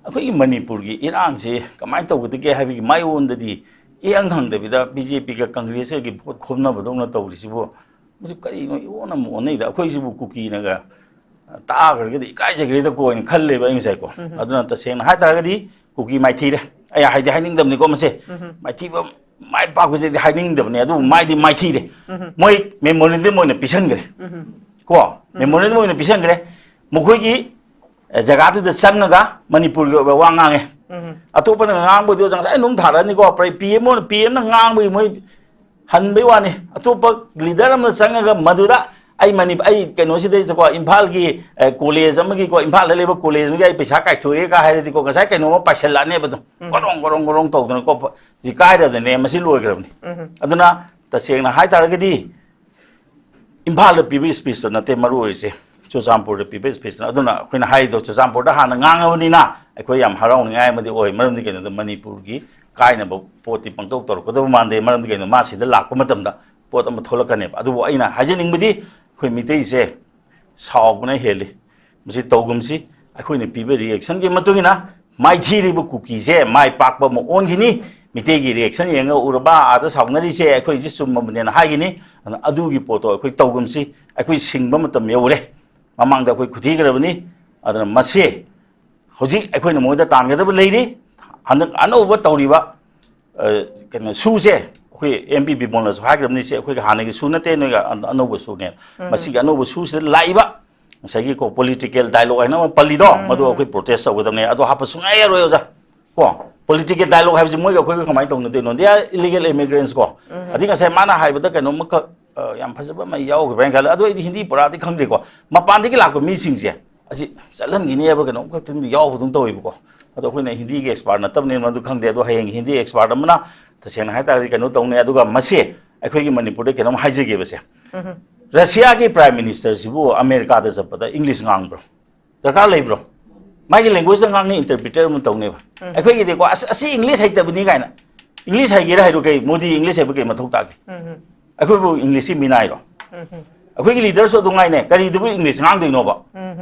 ꯑꯩꯈꯣꯏꯒꯤ ꯃꯅꯤꯄꯨꯔꯒꯤ ꯏꯔꯥꯡꯁꯤ ꯀꯃꯥꯏꯅ ꯇꯧꯒꯗꯒꯦ?" ꯍꯥꯏꯕꯒꯤ ꯃꯥꯏꯑꯣꯟꯗꯗꯤ ꯏꯍꯪ ꯍꯪꯗꯕꯤꯗ ꯕꯤ ꯖꯦ ꯄꯤꯒ ꯀꯪꯒ꯭ꯔꯦꯁꯀꯒꯤ ꯚꯣꯠ ꯈꯣꯝꯅꯕꯗꯧꯅ ꯇꯧꯔꯤꯁꯤꯕꯨ, ꯃꯁꯤ ꯀꯔꯤꯅꯣ, ꯏꯑꯣꯟ ꯑꯃ ꯑꯣꯟꯅꯩꯗ꯫ ꯑꯩꯈꯣꯏꯁꯤꯕꯨ ꯀꯨꯀꯤꯅꯒ ꯇꯥꯈ꯭ꯔꯒꯗꯤ ꯏꯀꯥꯏꯖꯈ꯭ꯔꯦꯗꯀꯣ ꯍꯥꯏꯅ ꯈꯜꯂꯦꯕ ꯑꯩ ꯉꯁꯥꯏꯀꯣ꯫ ꯑꯗꯨꯅ ꯇꯁꯦꯡꯅ ꯍꯥꯏꯇꯥꯔꯒꯗꯤ ꯀꯨꯀꯤ ꯃꯥꯏꯊꯤꯔꯦ꯫ ꯑꯩ ꯍꯥꯏꯗꯤ ꯍꯥꯏꯅꯤꯡꯗꯕꯅꯤꯀꯣ ꯃꯁꯦ꯫ ꯃꯥꯏꯊꯤꯕ, ꯃꯥꯏ ꯄꯥꯛꯄꯁꯤꯗꯤ ꯍꯥꯏꯅꯤꯡꯗꯕꯅꯤ, ꯑꯗꯨꯕꯨ ꯃꯥꯏꯗꯤ ꯃꯥꯏꯊꯤꯔꯦ꯫ ꯃꯣꯏ ꯃꯦꯃꯣꯔꯦꯟꯗꯝ ꯑꯣꯏꯅ ꯄꯤꯁꯟꯈ꯭ꯔꯦ꯫ ꯀꯣ? ꯃꯦꯃꯣꯔꯦꯟꯗꯝ ꯑꯣꯏꯅ ꯄꯤꯁꯟꯈ꯭ꯔꯦ꯫ ꯃꯈꯣꯏꯒꯤ, ꯑꯦ, ꯖꯒꯥꯗꯨꯗ ꯆꯪꯉꯒ ꯃꯅꯤꯄꯨꯔꯒꯤ ꯑꯣꯏꯕ ꯋꯥ ꯉꯥꯡꯉꯦ꯫ ꯑꯇꯣꯞꯄꯅ ꯉꯥꯡꯕꯗꯤ ꯑꯣꯖꯥ ꯉꯁꯥꯏ ꯑꯗꯨꯝ ꯊꯥꯔꯛꯑꯅꯤꯀꯣ꯫ ꯄꯤ ꯑꯦꯝ ꯑꯣꯏꯅ, ꯄꯤ ꯑꯦꯝꯅ ꯉꯥꯡꯕꯒꯤ ꯃꯣꯏ ꯍꯟꯕꯩ ꯋꯥꯅꯤ꯫ ꯑꯇꯣꯞꯄ ꯂꯤꯗꯔ ꯑꯃꯅ ꯆꯪꯉꯒ ꯃꯗꯨꯗ ꯑꯩ ꯃꯅꯤ-, ꯑꯩ ꯀꯩꯅꯣꯁꯤꯗꯩꯁꯤꯗꯀꯣ, ꯏꯝꯐꯥꯜꯒꯤ, ꯑꯦ, ꯀꯣꯂꯦꯖ ꯑꯃꯒꯤꯀꯣ, ꯏꯝꯐꯥꯜꯗ ꯂꯩꯕ ꯀꯣꯂꯦꯖ ꯑꯃꯒꯤ ꯑꯩ ꯄꯩꯁꯥ ꯀꯥꯏꯊꯣꯛꯑꯦꯒ ꯍꯥꯏꯔꯗꯤꯀꯣ, ꯉꯁꯥꯏ ꯀꯩꯅꯣꯝꯃ ꯄꯥꯏꯁꯜꯂꯛꯑꯅꯦꯕ ꯑꯗꯨꯝ꯫ ꯒꯣꯔꯣꯡ, ꯒꯣꯔꯣꯡ, ꯒꯣꯔꯣꯡ ꯇꯧꯗꯅꯀꯣ, ꯄ-, ꯁꯤ ꯀꯥꯏꯔꯗꯅꯦ, ꯃꯁꯤ ꯂꯣꯏꯈ꯭ꯔꯕꯅꯤ꯫ ꯑꯗꯨꯅ ꯇꯁꯦꯡꯅ ꯍꯥꯏ ꯇꯥꯔꯒꯗꯤ ꯏꯝꯐꯥꯜꯗ ꯄꯤꯕ ꯏꯁꯄꯤꯁꯇ ꯅꯠꯇꯦ ꯃꯔꯨ ꯑꯣꯏꯔꯤꯁꯦ, ꯆꯨꯔꯆꯥꯟꯄꯨꯔꯗ ꯄꯤꯕ ꯏꯁꯄꯤꯁꯅ꯫ ꯑꯗꯨꯅ ꯑꯩꯈꯣꯏꯅ ꯍꯥꯏꯔꯤꯗꯣ ꯆꯨꯔꯆꯥꯟꯄꯨꯔꯗ ꯍꯥꯟꯅ ꯉꯥꯡꯉꯕꯅꯤꯅ ꯑꯩꯈꯣꯏ ꯌꯥꯝ ꯍꯔꯥꯎꯅꯤꯡꯉꯥꯏ ꯑꯃꯗꯤ ꯑꯣꯏ꯫ ꯃꯔꯝꯗꯤ ꯀꯩꯅꯣꯗ ꯃꯅꯤꯄꯨꯔꯒꯤ ꯀꯥꯏꯅꯕ ꯄꯣꯠꯇꯤ ꯄꯪꯇꯧ ꯇꯧꯔꯛꯀꯗꯕ ꯃꯥꯟꯗꯦ꯫ ꯃꯔꯝꯗꯤ ꯀꯩꯅꯣ, ꯃꯥ ꯁꯤꯗ ꯂꯥꯛꯄ ꯃꯇꯝꯗ ꯄꯣꯠ ꯑꯃ ꯊꯣꯛꯂꯛꯀꯅꯦꯕ꯫ ꯑꯗꯨꯕꯨ ꯑꯩꯅ ꯍꯥꯏꯖꯅꯤꯡꯕꯗꯤ ꯑꯩꯈꯣꯏ ꯃꯤꯇꯩꯁꯦ ꯁꯥꯎꯕꯅ ꯍꯦꯜꯂꯤ꯫ ꯃꯁꯤ ꯇꯧꯒꯨꯝꯁꯤ, ꯑꯩꯈꯣꯏꯅ ꯄꯤꯕ ꯔꯤꯌꯦꯛꯁꯟꯒꯤ ꯃꯇꯨꯡ ꯏꯟꯅ ꯃꯥꯏꯊꯤꯔꯤꯕ ꯀꯨꯀꯤꯁꯦ ꯃꯥꯏ ꯄꯥꯛꯄ ꯑꯃ ꯑꯣꯟꯈꯤꯅꯤ꯫ ꯃꯤꯇꯩꯒꯤ ꯔꯤꯑꯦꯛꯁꯟ ꯌꯦꯡꯉ ꯎꯔꯕ ꯑꯥꯗ ꯁꯥꯎꯅꯔꯤꯁꯦ ꯑꯩꯈꯣꯏꯁꯤ ꯆꯨꯝꯃꯕꯅꯦꯅ ꯍꯥꯏꯒꯅꯤ꯫ ꯑꯗꯨꯅ ꯑꯗꯨꯒꯤ ꯄꯣꯠꯇꯣ ꯑꯩꯈꯣꯏ ꯇꯧꯒꯨꯝꯁꯤ꯫ ꯑꯩꯈꯣꯏ ꯁꯤꯡꯕ ꯃꯇꯝ ꯌꯧꯔꯦ꯫ ꯃꯃꯥꯡꯗ ꯑꯩꯈꯣꯏ ꯈꯨꯊꯤꯈ꯭ꯔꯕꯅꯤ꯫ ꯑꯗꯨꯅ ꯃꯁꯤ ꯍꯧꯖꯤꯛ ꯑꯩꯈꯣꯏꯅ ꯃꯣꯏꯗ ꯇꯥꯟꯒꯗꯕ ꯂꯩꯔꯤ꯫ ꯍꯟꯗꯛ ꯑꯅꯧꯕ ꯇꯧꯔꯤꯕ ꯑ, ꯀꯩꯅꯣ ꯁꯨꯁꯦ ꯑꯩꯈꯣꯏ ꯑꯦꯝ ꯄꯤ ꯕꯤꯃꯣꯜꯅꯁꯨ ꯍꯥꯏꯈ꯭ꯔꯕꯅꯤ, ꯁꯤ ꯑꯩꯈꯣꯏꯒꯤ ꯍꯥꯟꯅꯒꯤ ꯁꯨ ꯅꯠꯇꯦ, ꯅꯣꯏꯒ ꯑꯅꯧꯕ ꯁꯨꯅꯦ꯫ ꯃꯁꯤꯒꯤ ꯑꯅꯧꯕ ꯁꯨꯁꯤꯗ ꯂꯥꯛꯏꯕ ꯉꯁꯥꯏꯒꯤ ꯀꯣ ꯄꯣꯂꯤꯇꯤꯀꯦꯜ ꯗꯥꯏꯂꯣꯒ ꯍꯥꯏꯅ ꯑꯃ ꯄꯜꯂꯤꯗꯣ, ꯃꯗꯨ ꯑꯩꯈꯣꯏ ꯄ꯭ꯔꯣꯇꯦꯁ ꯇꯧꯒꯗꯕꯅꯦ꯫ ꯑꯗꯣ ꯍꯥꯞꯄ ꯁꯨꯡꯌꯥ ꯌꯥꯔꯣꯏ ꯑꯣꯖꯥ꯫ ꯀꯣ ꯄꯣꯂꯤꯇꯤꯀꯦꯜ ꯗꯥꯏꯂꯣꯒ ꯍꯥꯏꯕꯁꯤ ꯃꯣꯏꯒ ꯑꯩꯈꯣꯏꯒ ꯀꯃꯥꯏꯅ ꯇꯧꯅꯗꯣꯏꯅꯣ? They are illegal immigrants ꯀꯣ꯫ ꯑꯗꯩ ꯉꯁꯥꯏ ꯃꯥꯅ ꯍꯥꯏꯕꯗ ꯀꯩꯅꯣꯝꯃꯈꯛ ꯑ, ꯌꯥꯝ ꯐꯖꯕ ꯑꯃ ꯌꯥꯎꯈꯤꯕ꯭ꯔꯥ ꯍꯥꯏꯅ ꯈꯜꯂꯦ꯫ ꯑꯗꯨ ꯑꯩꯗꯤ ꯍꯤꯟꯗꯤ ꯄꯨꯔꯥꯗꯤ ꯈꯪꯗ꯭ꯔꯦꯀꯣ꯫ ꯃꯄꯥꯟꯗꯒꯤ ꯂꯥꯛꯄ ꯃꯤꯁꯤꯡꯁꯦ ꯑꯁꯤ ꯆꯠꯍꯟꯈꯤꯅꯤ ꯍꯥꯏꯕ꯭ꯔꯥ ꯀꯩꯅꯣꯝ ꯈꯛꯇꯪꯗꯤ ꯌꯥꯎꯕꯗꯧ ꯇꯧꯋꯦꯕꯀꯣ꯫ ꯑꯗꯣ ꯑꯩꯈꯣꯏꯅ ꯍꯤꯟꯗꯤꯒꯤ ꯑꯦꯛꯁꯄꯥꯔꯠ ꯅꯠꯇꯕꯅꯤꯅ ꯃꯗꯨ ꯈꯪꯗꯦ꯫ ꯑꯗꯣ ꯍꯌꯦꯡ ꯍꯤꯟꯗꯤ ꯑꯦꯛꯁꯄꯥꯔꯠ ꯑꯃꯅ ꯇꯁꯦꯡꯅ ꯍꯥꯏ ꯇꯥꯔꯗꯤ ꯀꯩꯅꯣ ꯇꯧꯅꯤ꯫ ꯑꯗꯨꯒ ꯃꯁꯤ ꯑꯩꯈꯣꯏꯒꯤ ꯃꯅꯤꯄꯨꯔꯗ ꯀꯩꯅꯣꯝ ꯍꯥꯏꯖꯒꯦꯕꯁꯦ, ꯔꯁꯤꯌꯥꯒꯤ ꯄ꯭ꯔꯥꯏꯝ ꯃꯤꯅꯤꯁꯇꯔꯁꯤꯕꯨ ꯑꯃꯦꯔꯤꯀꯥꯗ ꯆꯠꯄꯗ ꯏꯪꯂꯤꯁ ꯉꯥꯡꯕ꯭ꯔꯣ? ꯗꯔꯀꯥꯔ ꯂꯩꯕ꯭ꯔꯣ? ꯃꯥꯒꯤ ꯂꯦꯡꯒ꯭ꯋꯦꯖꯇ ꯉꯥꯡꯅꯤ, ꯏꯟꯇꯔꯄ꯭ꯔꯤꯇꯔ ꯑꯃ ꯇꯧꯅꯦꯕ꯫ ꯑꯩꯈꯣꯏꯒꯤꯗꯤꯀꯣ ꯑꯁ ꯑꯁꯤ ꯏꯪꯂꯤꯁ ꯍꯩꯇꯕꯅꯤ ꯀꯥꯏꯅ꯫ ꯏꯪꯂꯤꯁ ꯍꯩꯒꯦꯔꯥ ꯍꯩꯔꯣ, ꯀꯩ ꯃꯣꯗꯤ ꯏꯪꯂꯤꯁ ꯍꯩꯕ ꯀꯩ ꯃꯊꯧ ꯇꯥꯒꯦ? ꯑꯩꯈꯣꯏꯕꯨ ꯏꯪꯂꯤꯁꯀꯤ ꯃꯤꯅꯥꯏꯔꯣ? ꯑꯩꯈꯣꯏꯒꯤ ꯂꯤꯗꯔꯁꯨ ꯑꯗꯨꯝ ꯉꯥꯏꯅꯦ, ꯀꯔꯤꯗꯕꯨ ꯏꯪꯂꯤꯁ ꯉꯥꯡꯗꯣꯏꯅꯣꯕ?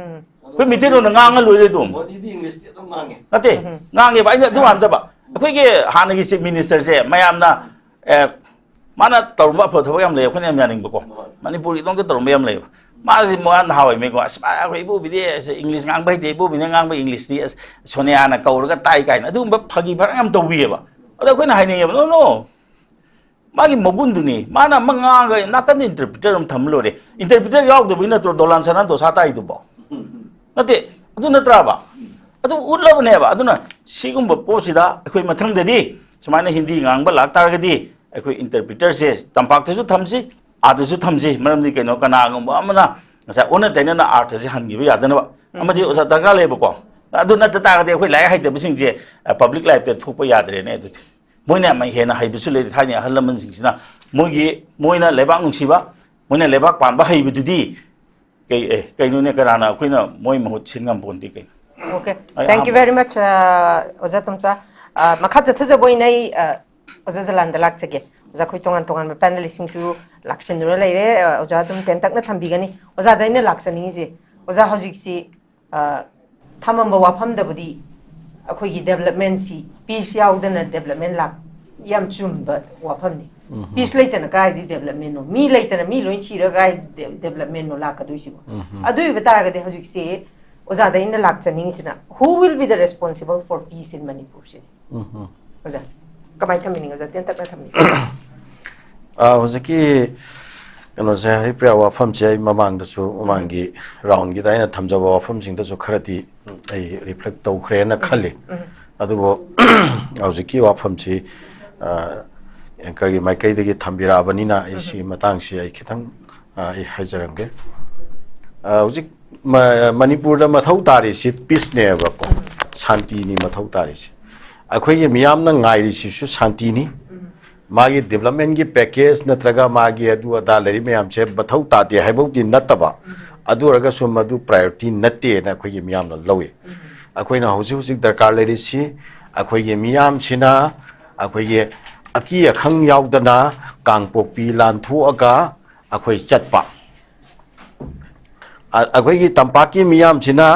ꯑꯩꯈꯣꯏ ꯃꯤꯇꯩꯂꯣꯟꯗ ꯉꯥꯡꯉ ꯂꯣꯏꯔꯦ ꯑꯗꯨꯝ꯫ ꯃꯣꯗꯤꯗꯤ ꯏꯪꯂꯤꯁꯇꯤ ꯑꯗꯨꯝ ꯉꯥꯡꯉꯦ꯫ ꯅꯠꯇꯦ, ꯉꯥꯡꯉꯦꯕ꯫ ꯑꯩꯅ ꯑꯗꯨ ꯃꯥꯟꯅꯗꯕ, ꯑꯩꯈꯣꯏꯒꯤ ꯍꯥꯟꯅꯒꯤ ꯆꯤꯐ ꯃꯤꯅꯤꯁꯇꯔꯁꯦ ꯃꯌꯥꯝꯅ ꯑꯦ, ꯃꯥꯅ ꯇꯧꯔꯝꯕ ꯑꯐꯕ ꯊꯕꯛ ꯌꯥꯝ ꯂꯩ, ꯑꯩꯈꯣꯏꯅ ꯌꯥꯝ ꯌꯥꯅꯤꯡꯕꯀꯣ꯫ ꯍꯣꯏ꯫ ꯃꯅꯤꯄꯨꯔꯒꯤꯗꯃꯛꯇ ꯇꯧꯔꯝꯕ ꯌꯥꯝ ꯂꯩꯕ꯫ ꯃꯥꯁꯤ ꯃꯥ ꯅꯍꯥꯟꯋꯥꯏ ꯃꯤꯀꯣ, "ꯑꯁ, ꯃꯥ, ꯑꯩꯈꯣꯏ ꯏꯕꯣꯕꯤꯗꯤ ꯑꯁ ꯏꯪꯂꯤꯁ ꯉꯥꯡꯕ ꯍꯩꯇꯦ, ꯏꯕꯣꯕꯤꯅ ꯉꯥꯡꯕ ꯏꯪꯂꯤꯁꯇꯤ ꯑꯁ ꯁꯣꯅꯤꯌꯥꯅ ꯀꯧꯔꯒ ꯇꯥꯏ" ꯀꯥꯏꯅ ꯑꯗꯨꯒꯨꯝꯕ ꯐꯥꯒꯤ ꯐꯔꯥꯡ ꯌꯥꯝ ꯇꯧꯕꯤꯌꯦꯕ꯫ ꯑꯗ ꯑꯩꯈꯣꯏꯅ ꯍꯥꯏꯅꯤꯡꯉꯦꯕ, "No, no, ꯃꯥꯒꯤ ꯃꯒꯨꯟꯗꯨꯅꯤ, ꯃꯥꯅ ꯑꯃ ꯉꯥꯡꯉꯒ ꯅꯥꯀꯟꯗ ꯏꯟꯇꯔꯄ꯭ꯔꯤꯇꯔ ꯑꯃ ꯊꯝꯃ ꯂꯣꯏꯔꯦ꯫ ꯏꯟꯇꯔꯄ꯭ꯔꯤꯇꯔ ꯌꯥꯎꯗꯕꯒꯤ ꯅꯠꯇ꯭ꯔꯣ ꯗꯣꯂꯥꯟ ꯁꯅꯥ ꯗꯣꯁꯥ ꯇꯥꯏꯗꯨꯕꯣ?" ꯅꯠꯇꯦ, ꯑꯗꯨ ꯅꯠꯇ꯭ꯔꯕ? ꯑꯗꯨ ꯎꯠꯂꯕꯅꯦꯕ꯫ ꯑꯗꯨꯅ ꯁꯤꯒꯨꯝꯕ ꯄꯣꯠꯁꯤꯗ ꯑꯩꯈꯣꯏ ꯃꯊꯪꯗꯗꯤ ꯁꯨꯃꯥꯏꯅ ꯍꯤꯟꯗꯤ ꯉꯥꯡꯕ ꯂꯥꯛꯇꯥꯔꯒꯗꯤ ꯑꯩꯈꯣꯏ ꯏꯟꯇꯔꯄ꯭ꯔꯤꯇꯔꯁꯦ ꯇꯝꯄꯥꯛꯇꯁꯨ ꯊꯝꯁꯤ, ꯑꯥꯗꯁꯨ ꯊꯝꯁꯤ꯫ ꯃꯔꯝꯗꯤ ꯀꯩꯅꯣ, ꯀꯅꯥꯒꯨꯝꯕ ꯑꯃꯅ ꯉꯁꯥꯏ ꯑꯣꯟꯅ ꯇꯩꯅꯅ ꯑꯥꯔꯊꯁꯦ ꯍꯟꯈꯤꯕ ꯌꯥꯗꯅꯕ꯫ ꯎꯝ꯫ ꯑꯃꯗꯤ ꯑꯣꯖꯥ ꯗꯔꯀꯥꯔ ꯂꯩꯌꯦꯕꯀꯣ꯫ ꯑꯗꯨ ꯅꯠꯇ ꯇꯥꯔꯒꯗꯤ ꯑꯩꯈꯣꯏ ꯂꯥꯏꯔꯤꯛ ꯍꯩꯇꯕꯁꯤꯡꯁꯦ, ꯑ, ꯄꯕ꯭ꯂꯤꯛ ꯂꯥꯏꯐꯇ ꯊꯣꯛꯄ ꯌꯥꯗ꯭ꯔꯦꯅꯦ꯫ ꯑꯗꯨꯗꯤ ꯃꯣꯏꯅ ꯌꯥꯝ ꯍꯦꯟꯅ ꯍꯩꯕꯁꯨ ꯂꯩꯔꯦ꯫ ꯊꯥꯏꯅ ꯑꯍꯜ ꯂꯃꯟꯁꯤꯡꯁꯤꯅ ꯃꯣꯏꯒꯤ, ꯃꯣꯏꯅ ꯂꯩꯕꯥꯛ ꯅꯨꯡꯁꯤꯕ, ꯃꯣꯏꯅ ꯂꯩꯕꯥꯛ ꯄꯥꯟꯕ ꯍꯩꯕꯗꯨꯗꯤ ꯀꯩ, ꯑꯦ, ꯀꯩꯅꯣꯅꯦ, ꯀꯅꯥꯅ ꯑꯩꯈꯣꯏꯅ ꯃꯣꯏ ꯃꯍꯨꯠ ꯁꯤꯟ ꯉꯝꯄꯣꯟꯇꯦ ꯀꯩꯅꯣ? Okay. ꯑꯩ Thank you ꯑꯍꯥꯟꯕ very much, ꯑ, ꯑꯣꯖꯥ ꯇꯣꯝꯆꯥ꯫ ꯑ, ꯃꯈꯥ ꯆꯠꯊꯖꯕ ꯑꯣꯏꯅ ꯑꯩ, ꯑ, ꯑꯣꯖꯥ ꯖꯂꯥꯟꯗ ꯂꯥꯛꯆꯒꯦ꯫ ꯑꯣꯖꯥ, ꯑꯩꯈꯣꯏ ꯇꯣꯉꯥꯟ ꯇꯣꯉꯥꯟꯕ ꯄꯦꯅꯦꯂꯤꯁꯁꯤꯡꯁꯨ ꯂꯥꯛꯁꯤꯟꯗꯨꯅ ꯂꯩꯔꯦ꯫ ꯑ, ꯑꯣꯖꯥ ꯑꯗꯨꯝ ꯇꯦꯟꯇꯛꯅ ꯊꯝꯕꯤꯒꯅꯤ꯫ ꯑꯣꯖꯥꯗ ꯑꯩꯅ ꯂꯥꯛꯆꯅꯤꯡꯉꯤꯁꯦ, ꯑꯣꯖꯥ, ꯍꯧꯖꯤꯛꯁꯤ, ꯑ, ꯊꯝꯃꯝꯕ ꯋꯥꯐꯝꯗꯕꯨꯗꯤ ꯑꯩꯈꯣꯏꯒꯤ ꯗꯦꯕꯂꯞꯃꯦꯟꯁꯤ ꯄꯤꯁ ꯌꯥꯎꯗꯅ ꯗꯦꯕꯂꯞꯃꯦꯟ ꯂꯥꯛ ꯌꯥꯝ ꯆꯨꯝꯕ ꯋꯥꯐꯝꯅꯤ꯫ ꯄꯤꯁ ꯂꯩꯇꯅ ꯀꯥꯏꯗꯤ ꯗꯦꯕꯂꯞꯃꯦꯟꯅꯣ? ꯃꯤ ꯂꯩꯇꯅ ꯃꯤ ꯂꯣꯏ ꯁꯤꯔꯒ ꯀꯥꯏ ꯗꯦꯕꯂꯞꯃꯦꯟꯅꯣ ꯂꯥꯛꯀꯗꯣꯏꯁꯤꯕꯣ? ꯑꯗꯨ ꯑꯣꯏꯕ ꯇꯥꯔꯒꯗꯤ ꯍꯧꯖꯤꯛꯁꯦ ꯑꯣꯖꯥꯗ ꯑꯩꯅ ꯂꯥꯛꯆꯅꯤꯡꯉꯤꯁꯤꯅ, who will be the responsible for peace in Manipur ꯁꯤꯅꯤ꯫ ꯑꯣꯖꯥ, ꯀꯃꯥꯏꯅ ꯊꯝꯕꯤꯅꯤꯡꯉꯤ? ꯑꯣꯖꯥ, ꯇꯦꯟꯇꯛꯅ ꯊꯝꯕꯤꯌꯨ꯫ ꯑ, ꯍꯧꯖꯤꯛꯀꯤ ꯀꯩꯅꯣꯁꯦ, ꯍꯔꯤꯄ꯭ꯔꯤꯌꯥ, ꯋꯥꯐꯝꯁꯦ ꯑꯩ ꯃꯃꯥꯡꯗꯁꯨ, ꯃꯃꯥꯡꯒꯤ ꯔꯥꯎꯟꯒꯤꯗ ꯑꯩꯅ ꯊꯝꯖꯕ ꯋꯥꯐꯝꯁꯤꯡꯗꯁꯨ ꯈꯔꯗꯤ ꯑꯩ ꯔꯤꯐ꯭ꯂꯦꯛ ꯇꯧꯈ꯭ꯔꯦꯅ ꯈꯜꯂꯤ꯫ ꯑꯗꯨꯕꯨ ꯍꯧꯖꯤꯛꯀꯤ ꯋꯥꯐꯝꯁꯤ, ꯑ, ꯑꯦꯡꯀꯔꯒꯤ ꯃꯥꯏꯀꯩꯗꯒꯤ ꯊꯝꯕꯤꯔꯛꯑꯕꯅꯤꯅ ꯑꯩ ꯁꯤꯒꯤ ꯃꯇꯥꯡꯁꯤ ꯑꯩ ꯈꯤꯇꯪ, ꯑ, ꯑꯩ ꯍꯥꯏꯖꯔꯝꯒꯦ꯫ ꯑ, ꯍꯧꯖꯤꯛ ꯃ-, ꯃꯅꯤꯄꯨꯔꯗ ꯃꯊꯧ ꯇꯥꯔꯤꯁꯤ ꯄꯤꯁꯅꯦꯕꯀꯣ, ꯁꯥꯟꯇꯤꯅꯤ ꯃꯊꯧ ꯇꯥꯔꯤꯁꯤ꯫ ꯑꯩꯈꯣꯏꯒꯤ ꯃꯤꯌꯥꯝꯅ ꯉꯥꯏꯔꯤꯁꯤꯁꯨ ꯁꯥꯟꯇꯤꯅꯤ꯫ ꯃꯥꯒꯤ ꯗꯤꯕꯂꯞꯃꯦꯟꯒꯤ ꯄꯦꯀꯦꯖ ꯅꯠꯇ꯭ꯔꯒ ꯃꯥꯒꯤ ꯑꯗꯨ ꯑꯗꯥ ꯂꯩꯔꯤ ꯃꯌꯥꯝꯁꯦ ꯃꯊꯧ ꯇꯥꯗꯦ ꯍꯥꯏꯕꯕꯨꯗꯤ ꯅꯠꯇꯕ, ꯑꯗꯨ ꯑꯣꯏꯔꯒꯁꯨ ꯃꯗꯨ ꯄ꯭ꯔꯥꯏꯌꯣꯔꯤꯇꯤ ꯅꯠꯇꯦꯅ ꯑꯩꯈꯣꯏꯒꯤ ꯃꯤꯌꯥꯝꯅ ꯂꯧꯏ꯫ ꯑꯩꯈꯣꯏꯅ ꯍꯧꯖꯤꯛ ꯍꯧꯖꯤꯛ ꯗꯔꯀꯥꯔ ꯂꯩꯔꯤꯁꯤ ꯑꯩꯈꯣꯏꯒꯤ ꯃꯤꯌꯥꯝꯁꯤꯅ ꯑꯩꯈꯣꯏꯒꯤ ꯑꯀꯤ ꯑꯈꯪ ꯌꯥꯎꯗꯅ ꯀꯥꯡꯄꯣꯛꯄꯤ ꯂꯥꯟꯊꯣꯛꯑꯒ ꯑꯩꯈꯣꯏ ꯆꯠꯄ, ꯑ-, ꯑꯩꯈꯣꯏꯒꯤ ꯇꯝꯄꯥꯛꯀꯤ ꯃꯤꯌꯥꯝꯁꯤꯅ,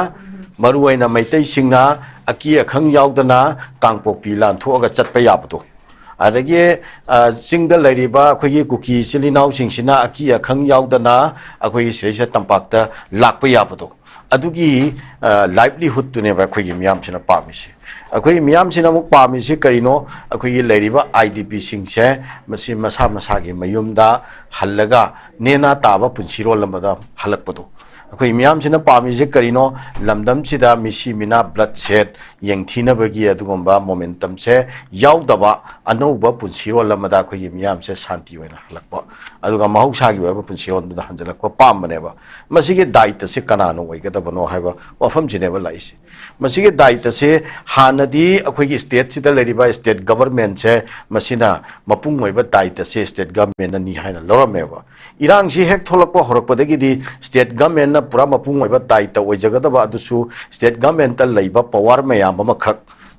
ꯃꯔꯨꯑꯣꯏꯅ ꯃꯩꯇꯩꯁꯤꯡꯅ ꯑꯀꯤ ꯑꯈꯪ ꯌꯥꯎꯗꯅ ꯀꯥꯡꯄꯣꯛꯄꯤ ꯂꯥꯟꯊꯣꯛꯑꯒ ꯆꯠꯄ ꯌꯥꯕꯗꯣ, ꯑꯗꯒꯤ, ꯑ, ꯆꯤꯡꯗ ꯂꯩꯔꯤꯕ ꯑꯩꯈꯣꯏꯒꯤ ꯀꯨꯀꯤ ꯏꯆꯤꯜ ꯏꯅꯥꯎꯁꯤꯡꯁꯤꯅ ꯑꯀꯤ ꯑꯈꯪ ꯌꯥꯎꯗꯅ ꯑꯩꯈꯣꯏꯒꯤ ꯁꯤꯗꯩꯁꯤꯗ ꯇꯝꯄꯥꯛꯇ ꯂꯥꯛꯄ ꯌꯥꯕꯗꯣ, ꯑꯗꯨꯒꯤ, ꯑ, ꯂꯥꯏꯚꯂꯤꯍꯨꯗꯇꯨꯅꯦꯕ ꯑꯩꯈꯣꯏꯒꯤ ꯃꯤꯌꯥꯝꯁꯤꯅ ꯄꯥꯝꯃꯤꯁꯦ꯫ ꯑꯩꯈꯣꯏꯒꯤ ꯃꯤꯌꯥꯝꯁꯤꯅ ꯑꯃꯨꯛ ꯄꯥꯝꯃꯤꯁꯤ ꯀꯔꯤꯅꯣ? ꯑꯩꯈꯣꯏꯒꯤ ꯂꯩꯔꯤꯕ ꯑꯥꯏ ꯗꯤ ꯄꯤꯁꯤꯡꯁꯦ ꯃꯁꯤ ꯃꯁꯥ ꯃꯁꯥꯒꯤ ꯃꯌꯨꯝꯗ ꯍꯜꯂꯒ ꯅꯦꯅꯥ ꯇꯥꯕ ꯄꯨꯟꯁꯤꯔꯣꯜ ꯑꯃꯗ ꯍꯜꯂꯛꯄꯗꯣ꯫ ꯑꯩꯈꯣꯏ ꯃꯤꯌꯥꯝꯁꯤꯅ ꯄꯥꯝꯃꯤꯁꯦ ꯀꯔꯤꯅꯣ? ꯂꯝꯗꯝꯁꯤꯗ ꯃꯤꯁꯤ ꯃꯤꯅꯥ, ꯕ꯭ꯂꯠ ꯁꯦꯠ, ꯌꯦꯡꯊꯤꯅꯕꯒꯤ ꯑꯗꯨꯒꯨꯝꯕ ꯃꯣꯃꯦꯟꯇꯝꯁꯦ ꯌꯥꯎꯗꯕ ꯑꯅꯧꯕ ꯄꯨꯟꯁꯤꯔꯣꯜ ꯑꯃꯗ ꯑꯩꯈꯣꯏꯒꯤ ꯃꯤꯌꯥꯝꯁꯦ ꯁꯥꯟꯇꯤ ꯑꯣꯏꯅ ꯍꯜꯂꯛꯄ, ꯑꯗꯨꯒ ꯃꯍꯧꯁꯥꯒꯤ ꯑꯣꯏꯕ ꯄꯨꯟꯁꯤꯔꯣꯜꯗꯨꯗ ꯍꯟꯖꯤꯜꯂꯛꯄ ꯄꯥꯝꯕꯅꯦꯕ꯫ ꯃꯁꯤꯒꯤ ꯗꯥꯏꯇꯁꯦ ꯀꯅꯥꯅ ꯑꯣꯏꯒꯗꯕꯅꯣ ꯍꯥꯏꯕ ꯋꯥꯐꯝꯁꯤꯅꯦꯕ ꯂꯥꯛꯏꯁꯦ꯫ ꯃꯁꯤꯒꯤ ꯗꯥꯏꯇꯁꯦ ꯍꯥꯟꯅꯗꯤ ꯑꯩꯈꯣꯏꯒꯤ ꯁ꯭ꯇꯦꯠꯁꯤꯗ ꯂꯩꯔꯤꯕ ꯁ꯭ꯇꯦꯠ ꯒꯕꯔꯃꯦꯟꯁꯦ, ꯃꯁꯤꯅ ꯃꯄꯨꯡ ꯑꯣꯏꯕ ꯗꯥꯏꯇꯁꯦ ꯁ꯭ꯇꯦꯠ ꯒꯕꯔꯃꯦꯟꯅꯅꯤ ꯍꯥꯏꯅ ꯂꯧꯔꯝꯃꯦꯕ꯫ ꯏꯔꯥꯡꯁꯤ ꯍꯦꯛ ꯊꯣꯛꯂꯛꯄ ꯍꯧꯔꯛꯄꯗꯒꯤꯗꯤ ꯁ꯭ꯇꯦꯠ ꯒꯕꯔꯃꯦꯟꯅ ꯄꯨꯔꯥ ꯃꯄꯨꯡ ꯑꯣꯏꯕ ꯗꯥꯏꯇ ꯑꯣꯏꯖꯒꯗꯕ ꯑꯗꯨꯁꯨ ꯁ꯭ꯇꯦꯠ ꯒꯕꯔꯃꯦꯟꯇ ꯂꯩꯕ ꯄꯋꯥꯔ ꯃꯌꯥꯝ ꯑꯃꯈꯛ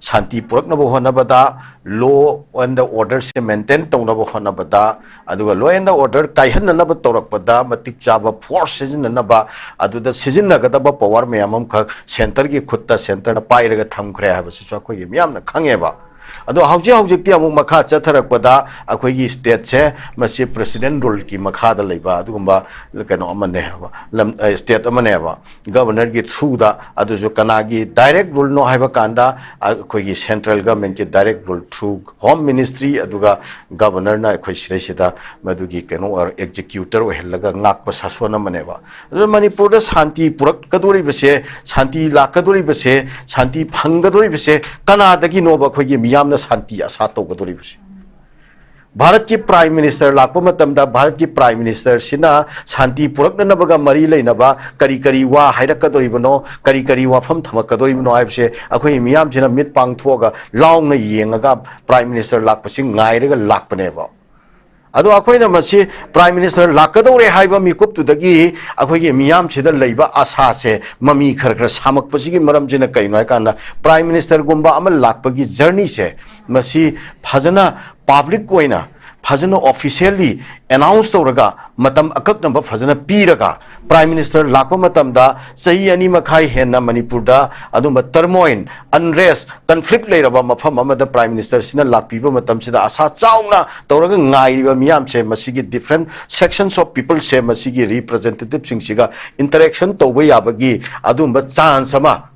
ꯁꯥꯟꯇꯤ ꯄꯨꯔꯛꯅꯕ ꯍꯣꯠꯅꯕꯗ, law and order say maintain ꯇꯧꯅꯕ ꯍꯣꯠꯅꯕꯗ, ꯑꯗꯨꯒ law and order ꯀꯥꯏꯍꯟꯅꯅꯕ ꯇꯧꯔꯛꯄꯗ ꯃꯇꯤꯛ ꯆꯥꯕ force ꯁꯤꯖꯤꯟꯅꯅꯕ, ꯑꯗꯨꯗ ꯁꯤꯖꯤꯟꯅꯒꯗꯕ power ꯃꯌꯥꯝ ꯑꯃꯈꯛ centre ꯒꯤ ꯈꯨꯠꯇ centre ꯅ ꯄꯥꯏꯔꯒ ꯊꯝꯈ꯭ꯔꯦ ꯍꯥꯏꯕꯁꯤꯁꯨ ꯑꯩꯈꯣꯏꯒꯤ ꯃꯤꯌꯥꯝꯅ ꯈꯪꯉꯦꯕ꯫ ꯑꯗꯣ ꯍꯧꯖꯤꯛ ꯍꯧꯖꯤꯛꯇꯤ ꯑꯃꯨꯛ ꯃꯈꯥ ꯆꯠꯊꯔꯛꯄꯗ ꯑꯩꯈꯣꯏꯒꯤ state ꯁꯦ ꯃꯁꯤ President rule ꯒꯤ ꯃꯈꯥꯗ ꯂꯩꯕ ꯑꯗꯨꯒꯨꯝꯕ ꯀꯩꯅꯣ ꯑꯃꯅꯦ ꯍꯥꯏꯕ, ꯂꯝ, ꯑ, state ꯑꯃꯅꯦꯕ꯫ Governor ꯒꯤ through ꯗ, ꯑꯗꯨꯁꯨ ꯀꯅꯥꯒꯤ direct rule ꯅꯣ ꯍꯥꯏꯕ ꯀꯥꯟꯗ, ꯑ, ꯑꯩꯈꯣꯏꯒꯤ central government ꯀꯤ direct rule through Home Ministry, ꯑꯗꯨꯒ Governor ꯅ ꯑꯩꯈꯣꯏ ꯁꯤꯗꯩꯁꯤꯗ ꯃꯗꯨꯒꯤ ꯀꯩꯅꯣ ꯑꯣꯏꯔ-, executor ꯑꯣꯏꯍꯜꯂꯒ ꯉꯥꯛꯄ ꯁꯥꯁꯣꯟ ꯑꯃꯅꯦꯕ꯫ ꯑꯗꯨꯅ ꯃꯅꯤꯄꯨꯔꯗ ꯁꯥꯟꯇꯤ ꯄꯨꯔꯛꯀꯗꯣꯔꯤꯕꯁꯦ, ꯁꯥꯟꯇꯤ ꯂꯥꯛꯀꯗꯣꯔꯤꯕꯁꯦ, ꯁꯥꯟꯇꯤ ꯐꯪꯒꯗꯣꯔꯤꯕꯁꯦ ꯀꯅꯥꯗꯒꯤꯅꯣꯕ ꯑꯩꯈꯣꯏꯒꯤ ꯃꯤꯌꯥꯝꯅ ꯁꯥꯟꯇꯤ ꯑꯁꯥ ꯇꯧꯒꯗꯣꯔꯤꯕꯁꯦ? ꯚꯥꯔꯠꯀꯤ Prime Minister ꯂꯥꯛꯄ ꯃꯇꯝꯗ ꯚꯥꯔꯠꯀꯤ Prime Minister ꯁꯤꯅ ꯁꯥꯟꯇꯤ ꯄꯨꯔꯛꯅꯅꯕꯒ ꯃꯔꯤ ꯂꯩꯅꯕ ꯀꯔꯤ ꯀꯔꯤ ꯋꯥ ꯍꯥꯏꯔꯛꯀꯗꯣꯔꯤꯕꯅꯣ, ꯀꯔꯤ ꯀꯔꯤ ꯋꯥꯐꯝ ꯊꯝꯃꯛꯀꯗꯣꯔꯤꯕꯅꯣ ꯍꯥꯏꯕꯁꯦ ꯑꯩꯈꯣꯏ ꯃꯤꯌꯥꯝꯁꯤꯅ ꯃꯤꯠ ꯄꯥꯡꯊꯣꯛꯑꯒ ꯂꯥꯎꯅ ꯌꯦꯡꯉꯒ Prime Minister ꯂꯥꯛꯄꯁꯤ ꯉꯥꯏꯔꯒ ꯂꯥꯛꯄꯅꯦꯕ꯫ ꯑꯗꯣ ꯑꯩꯈꯣꯏꯅ ꯃꯁꯤ Prime Minister ꯂꯥꯛꯀꯗꯧꯔꯦ ꯍꯥꯏꯕ ꯃꯤꯀꯨꯞꯇꯨꯗꯒꯤ ꯑꯩꯈꯣꯏꯒꯤ ꯃꯤꯌꯥꯝꯁꯤꯗ ꯂꯩꯕ ꯑꯁꯥꯁꯦ ꯃꯃꯤ ꯈꯔ ꯈꯔ ꯁꯥꯃꯛꯄꯁꯤꯒꯤ ꯃꯔꯝꯁꯤꯅ ꯀꯩꯅꯣ ꯍꯥꯏꯀꯥꯟꯗ, Prime Minister ꯒꯨꯝꯕ ꯑꯃ ꯂꯥꯛꯄꯒꯤ journey ꯁꯦ ꯃꯁꯤ ꯐꯖꯅ public ꯑꯣꯏꯅ, ꯐꯖꯅ officially announce ꯇꯧꯔꯒ, ꯃꯇꯝ ꯑꯀꯛꯅꯕ ꯐꯖꯅ ꯄꯤꯔꯒ, Prime Minister ꯂꯥꯛꯄ ꯃꯇꯝꯗ ꯆꯍꯤ ꯑꯅꯤ ꯃꯈꯥꯏ ꯍꯦꯟꯅ ꯃꯅꯤꯄꯨꯔꯗ ꯑꯗꯨꯝꯕ turmoil, unrest, conflict ꯂꯩꯔꯕ ꯃꯐꯝ ꯑꯃꯗ Prime Minister ꯁꯤꯅ ꯂꯥꯛꯄꯤꯕ ꯃꯇꯝꯁꯤꯗ ꯑꯁꯥ ꯆꯥꯎꯅ ꯇꯧꯔꯒ ꯉꯥꯏꯔꯤꯕ ꯃꯤꯌꯥꯝꯁꯦ, ꯃꯁꯤꯒꯤ different sections of people ꯁꯦ, ꯃꯁꯤꯒꯤ representative ꯁꯤꯡꯁꯤꯒ interaction ꯇꯧꯕ ꯌꯥꯕꯒꯤ ꯑꯗꯨꯝꯕ chance ꯑꯃ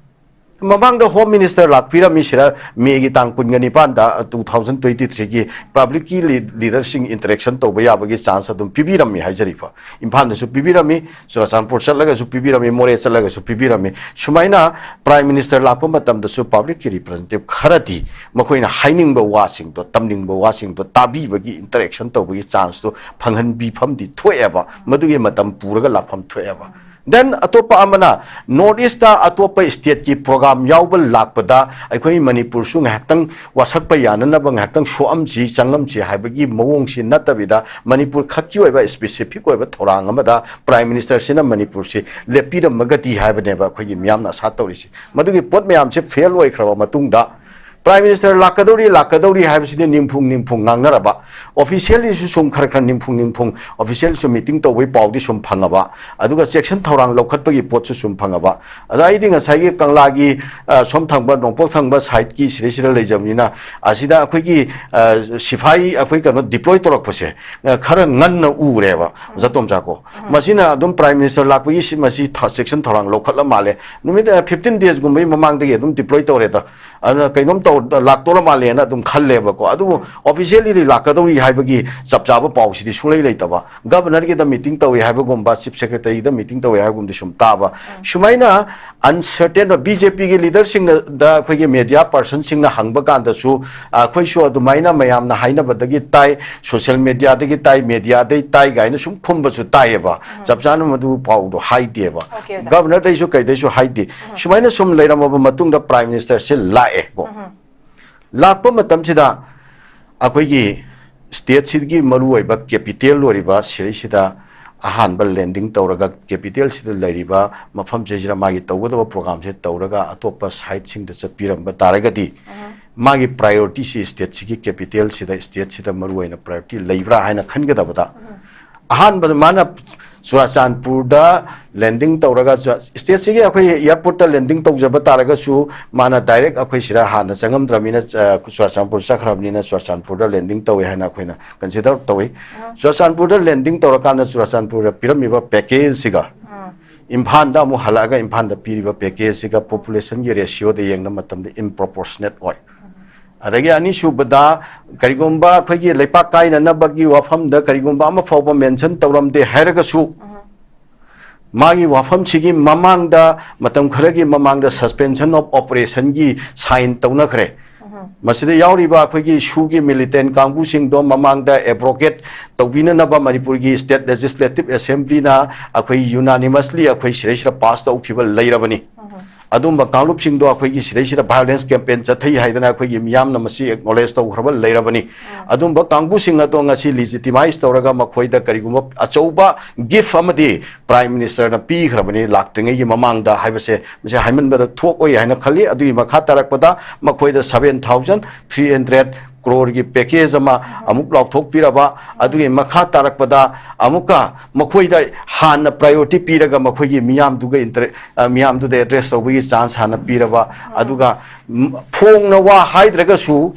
ꯃꯃꯥꯡꯗ Home Minister ꯂꯥꯛꯄꯤꯔꯝꯃꯤ ꯁꯤꯗ, ꯃꯦꯒꯤ ꯇꯥꯡ ꯀꯨꯟꯒ ꯅꯤꯄꯥꯟꯗ, two thousand twenty three ꯒꯤ public ꯀꯤ leader ꯁꯤꯡ interaction ꯇꯧꯕ ꯌꯥꯕꯒꯤ chance ꯑꯗꯨꯝ ꯄꯤꯕꯤꯔꯝꯃꯤ ꯍꯥꯏꯖꯔꯤꯕ꯫ ꯏꯝꯐꯥꯜꯗꯁꯨ ꯄꯤꯕꯤꯔꯝꯃꯤ, ꯆꯨꯔꯥꯆꯥꯟꯄꯨꯔ ꯆꯠꯂꯒꯁꯨ ꯄꯤꯕꯤꯔꯝꯃꯤ, ꯃꯣꯔꯦ ꯆꯠꯂꯒꯁꯨ ꯄꯤꯕꯤꯔꯝꯃꯤ꯫ ꯁꯨꯃꯥꯏꯅ Prime Minister ꯂꯥꯛꯄ ꯃꯇꯝꯗꯁꯨ public ꯀꯤ representative ꯈꯔꯗꯤ ꯃꯈꯣꯏꯅ ꯍꯥꯏꯅꯤꯡꯕ ꯋꯥꯁꯤꯡꯗꯣ, ꯇꯝꯅꯤꯡꯕ ꯋꯥꯁꯤꯡꯗꯣ ꯇꯥꯕꯤꯕꯒꯤ interaction ꯇꯧꯕꯒꯤ chance ꯇꯣ ꯐꯪꯍꯟꯕꯤꯐꯝꯗꯤ ꯊꯣꯛꯑꯦꯕ, ꯃꯗꯨꯒꯤ ꯃꯇꯝ ꯄꯨꯔꯒ ꯂꯥꯛꯐꯝ ꯊꯣꯛꯑꯦꯕ꯫ Then ꯑꯇꯣꯞꯄ ꯑꯃꯅ, North East ꯇ ꯑꯇꯣꯞꯄ state ꯀꯤ program ꯌꯥꯎꯕ ꯂꯥꯛꯄꯗ ꯑꯩꯈꯣꯏ ꯃꯅꯤꯄꯨꯔꯁꯨ ꯉꯥꯏꯍꯥꯛꯇꯪ ꯋꯥꯁꯛꯄ ꯌꯥꯅꯅꯕ ꯉꯥꯏꯍꯥꯛꯇꯪ ꯁꯣꯛꯑꯝꯁꯤ, ꯆꯪꯉꯝꯁꯤ ꯍꯥꯏꯕꯒꯤ ꯃꯑꯣꯡꯁꯤ ꯅꯠꯇꯕꯤꯗ, ꯃꯅꯤꯄꯨꯔ ꯈꯛꯀꯤ ꯑꯣꯏꯕ specific ꯑꯣꯏꯕ ꯊꯧꯔꯥꯡ ꯑꯃꯗ Prime Minister ꯁꯤꯅ ꯃꯅꯤꯄꯨꯔꯁꯤ ꯂꯦꯞꯄꯤꯔꯝꯃꯒꯗꯤ ꯍꯥꯏꯕꯅꯦꯕ ꯑꯩꯈꯣꯏꯒꯤ ꯃꯤꯌꯥꯝꯅ ꯑꯁꯥ ꯇꯧꯔꯤꯁꯤ꯫ ꯃꯗꯨꯒꯤ ꯄꯣꯠ ꯃꯌꯥꯝꯁꯦ fail ꯑꯣꯏꯈ꯭ꯔꯕ ꯃꯇꯨꯡꯗ, Prime Minister ꯂꯥꯛꯀꯗꯧꯔꯤ, ꯂꯥꯛꯀꯗꯧꯔꯤ ꯍꯥꯏꯕꯁꯤꯗꯤ ꯅꯤꯝꯐꯨꯡ ꯅꯤꯝꯐꯨꯡ ꯉꯥꯡꯅꯔꯕ, officially ꯁꯨ ꯁꯨꯝ ꯈꯔ ꯈꯔ ꯅꯤꯝꯐꯨꯡ ꯅꯤꯝꯐꯨꯡ officially ꯁꯨ meeting ꯇꯧꯕꯒꯤ ꯄꯥꯎꯗꯤ ꯁꯨꯝ ꯐꯪꯉꯕ, ꯑꯗꯨꯒ ꯆꯦꯛꯁꯤꯟ ꯊꯧꯔꯥꯡ ꯂꯧꯈꯠꯄꯒꯤ ꯄꯣꯠꯁꯨ ꯁꯨꯝ ꯐꯪꯉꯕ꯫ ꯑꯗ ꯑꯩꯗꯤ ꯉꯁꯥꯏꯒꯤ ꯀꯪꯂꯥꯒꯤ, ꯑ, ꯁꯣꯝ ꯊꯪꯕ, ꯅꯣꯡꯄꯣꯛ ꯊꯪꯕ side ꯀꯤ ꯁꯤꯗꯩꯁꯤꯗ ꯂꯩꯖꯕꯅꯤꯅ, ꯑꯁꯤꯗ ꯑꯩꯈꯣꯏꯒꯤ, ꯑ, ꯁꯤꯐꯥꯏ ꯑꯩꯈꯣꯏ ꯀꯩꯅꯣ deploy ꯇꯧꯔꯛꯄꯁꯦ, ꯑ, ꯈꯔ ꯉꯟꯅ ꯎꯔꯦꯕ, ꯑꯣꯖꯥ ꯇꯣꯝꯆꯥꯀꯣ꯫ ꯃꯁꯤꯅ ꯑꯗꯨꯝ Prime Minister ꯂꯥꯛꯄꯒꯤ ꯁꯤ, ꯃꯁꯤ ꯊ-, ꯆꯦꯛꯁꯤꯟ ꯊꯧꯔꯥꯡ ꯂꯧꯈꯠꯂ ꯃꯥꯜꯂꯦ꯫ ꯅꯨꯃꯤꯠ, ꯑ, fifteen days ꯒꯨꯝꯕꯒꯤ ꯃꯃꯥꯡꯗꯒꯤ ꯑꯗꯨꯝ deploy ꯇꯧꯔꯦꯗ꯫ ꯑꯗꯨꯅ ꯀꯩꯅꯣꯝ ꯇꯧ-, ꯂꯥꯛꯇꯧꯔ ꯃꯥꯜꯂꯦꯅ ꯑꯗꯨꯝ ꯈꯜꯂꯦꯕꯀꯣ꯫ ꯑꯗꯨꯕꯨ officially ꯂꯥꯛꯀꯗꯧꯔꯤ ꯍꯥꯏꯕꯒꯤ ꯆꯞ ꯆꯥꯕ ꯄꯥꯎꯁꯤꯗꯤ ꯁꯨꯡꯂꯩ ꯂꯩꯇꯕ꯫ Governor ꯒꯤꯗ meeting ꯇꯧꯏ ꯍꯥꯏꯕꯒꯨꯝꯕ, Chief Secretary ꯗ meeting ꯇꯧꯏ ꯍꯥꯏꯕꯒꯨꯝꯕꯗꯤ ꯁꯨꯝ ꯇꯥꯕ꯫ ꯁꯨꯃꯥꯏꯅ uncertain ꯑꯣꯏ-, B J P ꯒꯤ leader ꯁꯤꯡꯅ ꯗ ꯑꯩꯈꯣꯏꯒꯤ media person ꯁꯤꯡꯅ ꯍꯪꯕ ꯀꯥꯟꯗꯁꯨ, ꯑꯩꯈꯣꯏꯁꯨ ꯑꯗꯨꯃꯥꯏꯅ ꯃꯌꯥꯝꯅ ꯍꯥꯏꯅꯕꯗꯒꯤ ꯇꯥꯏ, social media ꯗꯒꯤ ꯇꯥꯏ, media ꯗꯩ ꯇꯥꯏ ꯀꯥꯏꯅ ꯁꯨꯝ ꯈꯨꯝꯕꯁꯨ ꯇꯥꯏꯌꯦꯕ꯫ ꯆꯞ ꯆꯥꯅ ꯃꯗꯨ ꯄꯥꯎꯗꯣ ꯍꯥꯏꯗꯦꯕ꯫ Okay, ꯑꯣꯖꯥ꯫ Governor ꯗꯩꯁꯨ ꯀꯩꯗꯩꯁꯨ ꯍꯥꯏꯗꯦ꯫ ꯁꯨꯃꯥꯏꯅ ꯁꯨꯝ ꯂꯩꯔꯝꯃꯕ ꯃꯇꯨꯡꯗ Prime Minister ꯁꯦ ꯂꯥꯛꯑꯦ ꯀꯣ꯫ ꯂꯥꯛꯄ ꯃꯇꯝꯁꯤꯗ ꯑꯩꯈꯣꯏꯒꯤ state ꯁꯤꯒꯤ ꯃꯔꯨꯑꯣꯏꯕ capital ꯑꯣꯏꯔꯤꯕ ꯁꯤꯗꯩꯁꯤꯗ ꯑꯍꯥꯟꯕ landing ꯇꯧꯔꯒ capital ꯁꯤꯗ ꯂꯩꯔꯤꯕ ꯃꯐꯝꯁꯤꯗꯩꯁꯤꯗ ꯃꯥꯒꯤ ꯇꯧꯒꯗꯕ program ꯁꯦ ꯇꯧꯔꯒ ꯑꯇꯣꯞꯄ side ꯁꯤꯡꯗ ꯆꯠꯄꯤꯔꯝꯕ ꯇꯥꯔꯒꯗꯤ ꯃꯥꯒꯤ priority ꯁꯤ state ꯁꯤꯒꯤ capital ꯁꯤꯗ, state ꯁꯤꯗ ꯃꯔꯨꯑꯣꯏꯅ priority ꯂꯩꯕ꯭ꯔꯥ ꯍꯥꯏꯅ ꯈꯟꯒꯗꯕꯗ, ꯑꯍꯥꯟꯕꯗ ꯃꯥꯅ ꯆꯨꯔꯥꯆꯥꯟꯄꯨꯔꯗ landing ꯇꯧꯔꯒ, ꯆꯨ-, state ꯁꯤꯒꯤ ꯑꯩꯈꯣꯏ airport ꯇ landing ꯇꯧꯖꯕ ꯇꯥꯔꯒꯁꯨ, ꯃꯥꯅ direct ꯑꯩꯈꯣꯏ ꯁꯤꯗ ꯍꯥꯟꯅ ꯆꯪꯉꯝꯗ꯭ꯔꯕꯅꯤꯅ, ꯑ, ꯆꯨꯔꯥꯆꯥꯟꯄꯨꯔ ꯆꯠꯈ꯭ꯔꯕꯅꯤꯅ ꯆꯨꯔꯥꯆꯥꯟꯄꯨꯔꯗ landing ꯇꯧꯋꯦ ꯍꯥꯏꯅ ꯑꯩꯈꯣꯏꯅ consider ꯇꯧꯏ꯫ ꯆꯨꯔꯥꯆꯥꯟꯄꯨꯔꯗ landing ꯇꯧꯔꯀꯥꯟꯗ ꯆꯨꯔꯥꯆꯥꯟꯄꯨꯔꯗ ꯄꯤꯔꯝꯃꯤꯕ package ꯁꯤꯒ ꯏꯝꯐꯥꯜꯗ ꯑꯃꯨꯛ ꯍꯜꯂꯛꯑꯒ ꯏꯝꯐꯥꯜꯗ ꯄꯤꯔꯤꯕ package ꯁꯤꯒ population ꯒꯤ ratio ꯗ ꯌꯦꯡꯕ ꯃꯇꯝꯗ improportionate ꯑꯣꯏ꯫ ꯑꯗꯒꯤ ꯑꯅꯤꯁꯨꯕꯗ, ꯀꯔꯤꯒꯨꯝꯕ ꯑꯩꯈꯣꯏꯒꯤ ꯂꯩꯄꯥꯛ ꯀꯥꯏꯅꯅꯕꯒꯤ ꯋꯥꯐꯝꯗ ꯀꯔꯤꯒꯨꯝꯕ ꯑꯃ ꯐꯥꯎꯕ mention ꯇꯧꯔꯝꯗꯦ ꯍꯥꯏꯔꯒꯁꯨ, ꯃꯥꯒꯤ ꯋꯥꯐꯝꯁꯤꯒꯤ ꯃꯃꯥꯡꯗ, ꯃꯇꯝ ꯈꯔꯒꯤ ꯃꯃꯥꯡꯗ suspension of operation ꯒꯤ sign ꯇꯧꯅꯈ꯭ꯔꯦ꯫ ꯃꯁꯤꯗ ꯌꯥꯎꯔꯤꯕ ꯑꯩꯈꯣꯏꯒꯤ ꯁꯨꯒꯤ militant ꯀꯥꯡꯕꯨꯁꯤꯡꯗꯣ ꯃꯃꯥꯡꯗ abrogate ꯇꯧꯕꯤꯅꯅꯕ ꯃꯅꯤꯄꯨꯔꯒꯤ State Legislative Assembly ꯅ ꯑꯩꯈꯣꯏ unanimously ꯑꯩꯈꯣꯏ ꯁꯤꯗꯩꯁꯤꯗ pass ꯇꯧꯈꯤꯕ ꯂꯩꯔꯕꯅꯤ꯫ ꯑꯗꯨꯝꯕ ꯀꯥꯡꯂꯨꯞꯁꯤꯡꯗꯣ ꯑꯩꯈꯣꯏꯒꯤ ꯁꯤꯗꯩꯁꯤꯗ violence campaign ꯆꯠꯊꯩ ꯍꯥꯏꯗꯅ ꯑꯩꯈꯣꯏꯒꯤ ꯃꯤꯌꯥꯝꯅ ꯃꯁꯤ acknowledge ꯇꯧꯈ꯭ꯔꯕ ꯂꯩꯔꯕꯅꯤ꯫ ꯑꯗꯨꯝꯕ ꯀꯥꯡꯕꯨꯁꯤꯡ ꯑꯗꯣ ꯉꯁꯤ legitimize ꯇꯧꯔꯒ ꯃꯈꯣꯏꯗ ꯀꯔꯤꯒꯨꯝꯕ ꯑꯆꯧꯕ gift ꯑꯃꯗꯤ Prime Ministerꯅ ꯄꯤꯈ꯭ꯔꯕꯅꯤ ꯂꯥꯛꯇ꯭ꯔꯤꯉꯩꯒꯤ ꯃꯃꯥꯡꯗ ꯍꯥꯏꯕꯁꯦ, ꯃꯁꯤ ꯍꯥꯏꯃꯟꯕꯗ ꯊꯣꯛꯑꯣꯏ ꯍꯥꯏꯅ ꯈꯜꯂꯤ꯫ ꯑꯗꯨꯒꯤ ꯃꯈꯥ ꯇꯥꯔꯛꯄꯗ ꯃꯈꯣꯏꯗ seven thousand three hundred crore ꯒꯤ package ꯑꯃ ꯑꯃꯨꯛ ꯂꯥꯎꯊꯣꯛꯄꯤꯔꯕ, ꯑꯗꯨꯒꯤ ꯃꯈꯥ ꯇꯥꯔꯛꯄꯗ ꯑꯃꯨꯛꯀ ꯃꯈꯣꯏꯗ ꯍꯥꯟꯅ priority ꯄꯤꯔꯒ ꯃꯈꯣꯏꯒꯤ ꯃꯤꯌꯥꯝꯗꯨꯒ inter-, ꯑ, ꯃꯤꯌꯥꯝꯗꯨꯗ address ꯇꯧꯕꯒꯤ chance ꯍꯥꯟꯅ ꯄꯤꯔꯕ, ꯑꯗꯨꯒ ꯝ, ꯐꯣꯡꯅ ꯋꯥ ꯍꯥꯏꯗ꯭ꯔꯒꯁꯨ,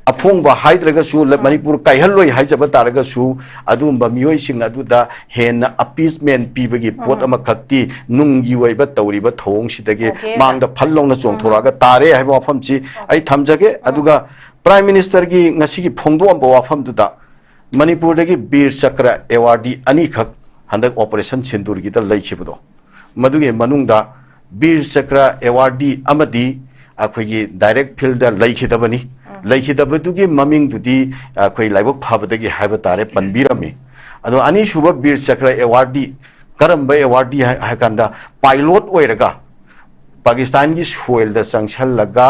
ꯑꯐꯣꯡꯕ ꯍꯥꯏꯗ꯭ꯔꯒꯁꯨ, ꯂ-, ꯃꯅꯤꯄꯨꯔ ꯀꯥꯏꯍꯜꯂꯣꯏ ꯍꯥꯏꯖꯕ ꯇꯥꯔꯒꯁꯨ, ꯑꯗꯨꯒꯨꯝꯕ ꯃꯤꯑꯣꯏꯁꯤꯡ ꯑꯗꯨꯗ ꯍꯦꯟꯅ appeasement ꯄꯤꯕꯒꯤ ꯄꯣꯠ ꯑꯃꯈꯛꯇꯤ ꯅꯨꯡꯒꯤ ꯑꯣꯏꯕ ꯇꯧꯔꯤꯕ ꯊꯧꯑꯣꯡꯁꯤꯗꯒꯤ Okay, ꯃꯥꯡꯗ ꯐꯜ ꯂꯥꯎꯅ ꯆꯣꯡꯊꯣꯔꯛꯑꯒ ꯇꯥꯔꯦ ꯍꯥꯏꯕ ꯋꯥꯐꯝꯁꯤ ꯑꯩ ꯊꯝꯖꯒꯦ꯫ ꯑꯗꯨꯒ Prime Ministerꯒꯤ ꯉꯁꯤꯒꯤ ꯐꯣꯡꯗꯣꯛꯑꯝꯕ ꯋꯥꯐꯝꯗꯨꯗ ꯃꯅꯤꯄꯨꯔꯗꯒꯤ ꯕꯤꯔ ꯆꯀ꯭ꯔ awardee ꯑꯅꯤꯈꯛ ꯍꯟꯗꯛ Operation ꯁꯤꯟꯗꯨꯔꯒꯤꯗ ꯂꯩꯈꯤꯕꯗꯣ, ꯃꯗꯨꯒꯤ ꯃꯅꯨꯡꯗ ꯕꯤꯔ ꯆꯀ꯭ꯔ awardee ꯑꯃꯗꯤ ꯑꯩꯈꯣꯏꯒꯤ direct fieldꯗ ꯂꯩꯈꯤꯗꯕꯅꯤ꯫ ꯂꯩꯈꯤꯗꯕꯗꯨꯒꯤ ꯃꯃꯤꯡꯗꯨꯗꯤ ꯑꯩꯈꯣꯏ ꯂꯥꯏꯕꯛ ꯐꯕꯗꯒꯤ ꯍꯥꯏꯕ ꯇꯥꯔꯦ, ꯄꯟꯕꯤꯔꯝꯃꯤ꯫ ꯑꯗꯣ ꯑꯅꯤꯁꯨꯕ ꯕꯤꯔ ꯆꯀ꯭ꯔ awardee ꯀꯔꯝꯕ awardee ꯍꯥꯏ, ꯍꯥꯏ ꯀꯥꯟꯗ pilot ꯑꯣꯏꯔꯒ ꯄꯥꯀꯤꯁꯇꯥꯟꯒꯤ soilꯗ ꯆꯪꯁꯜꯂꯒ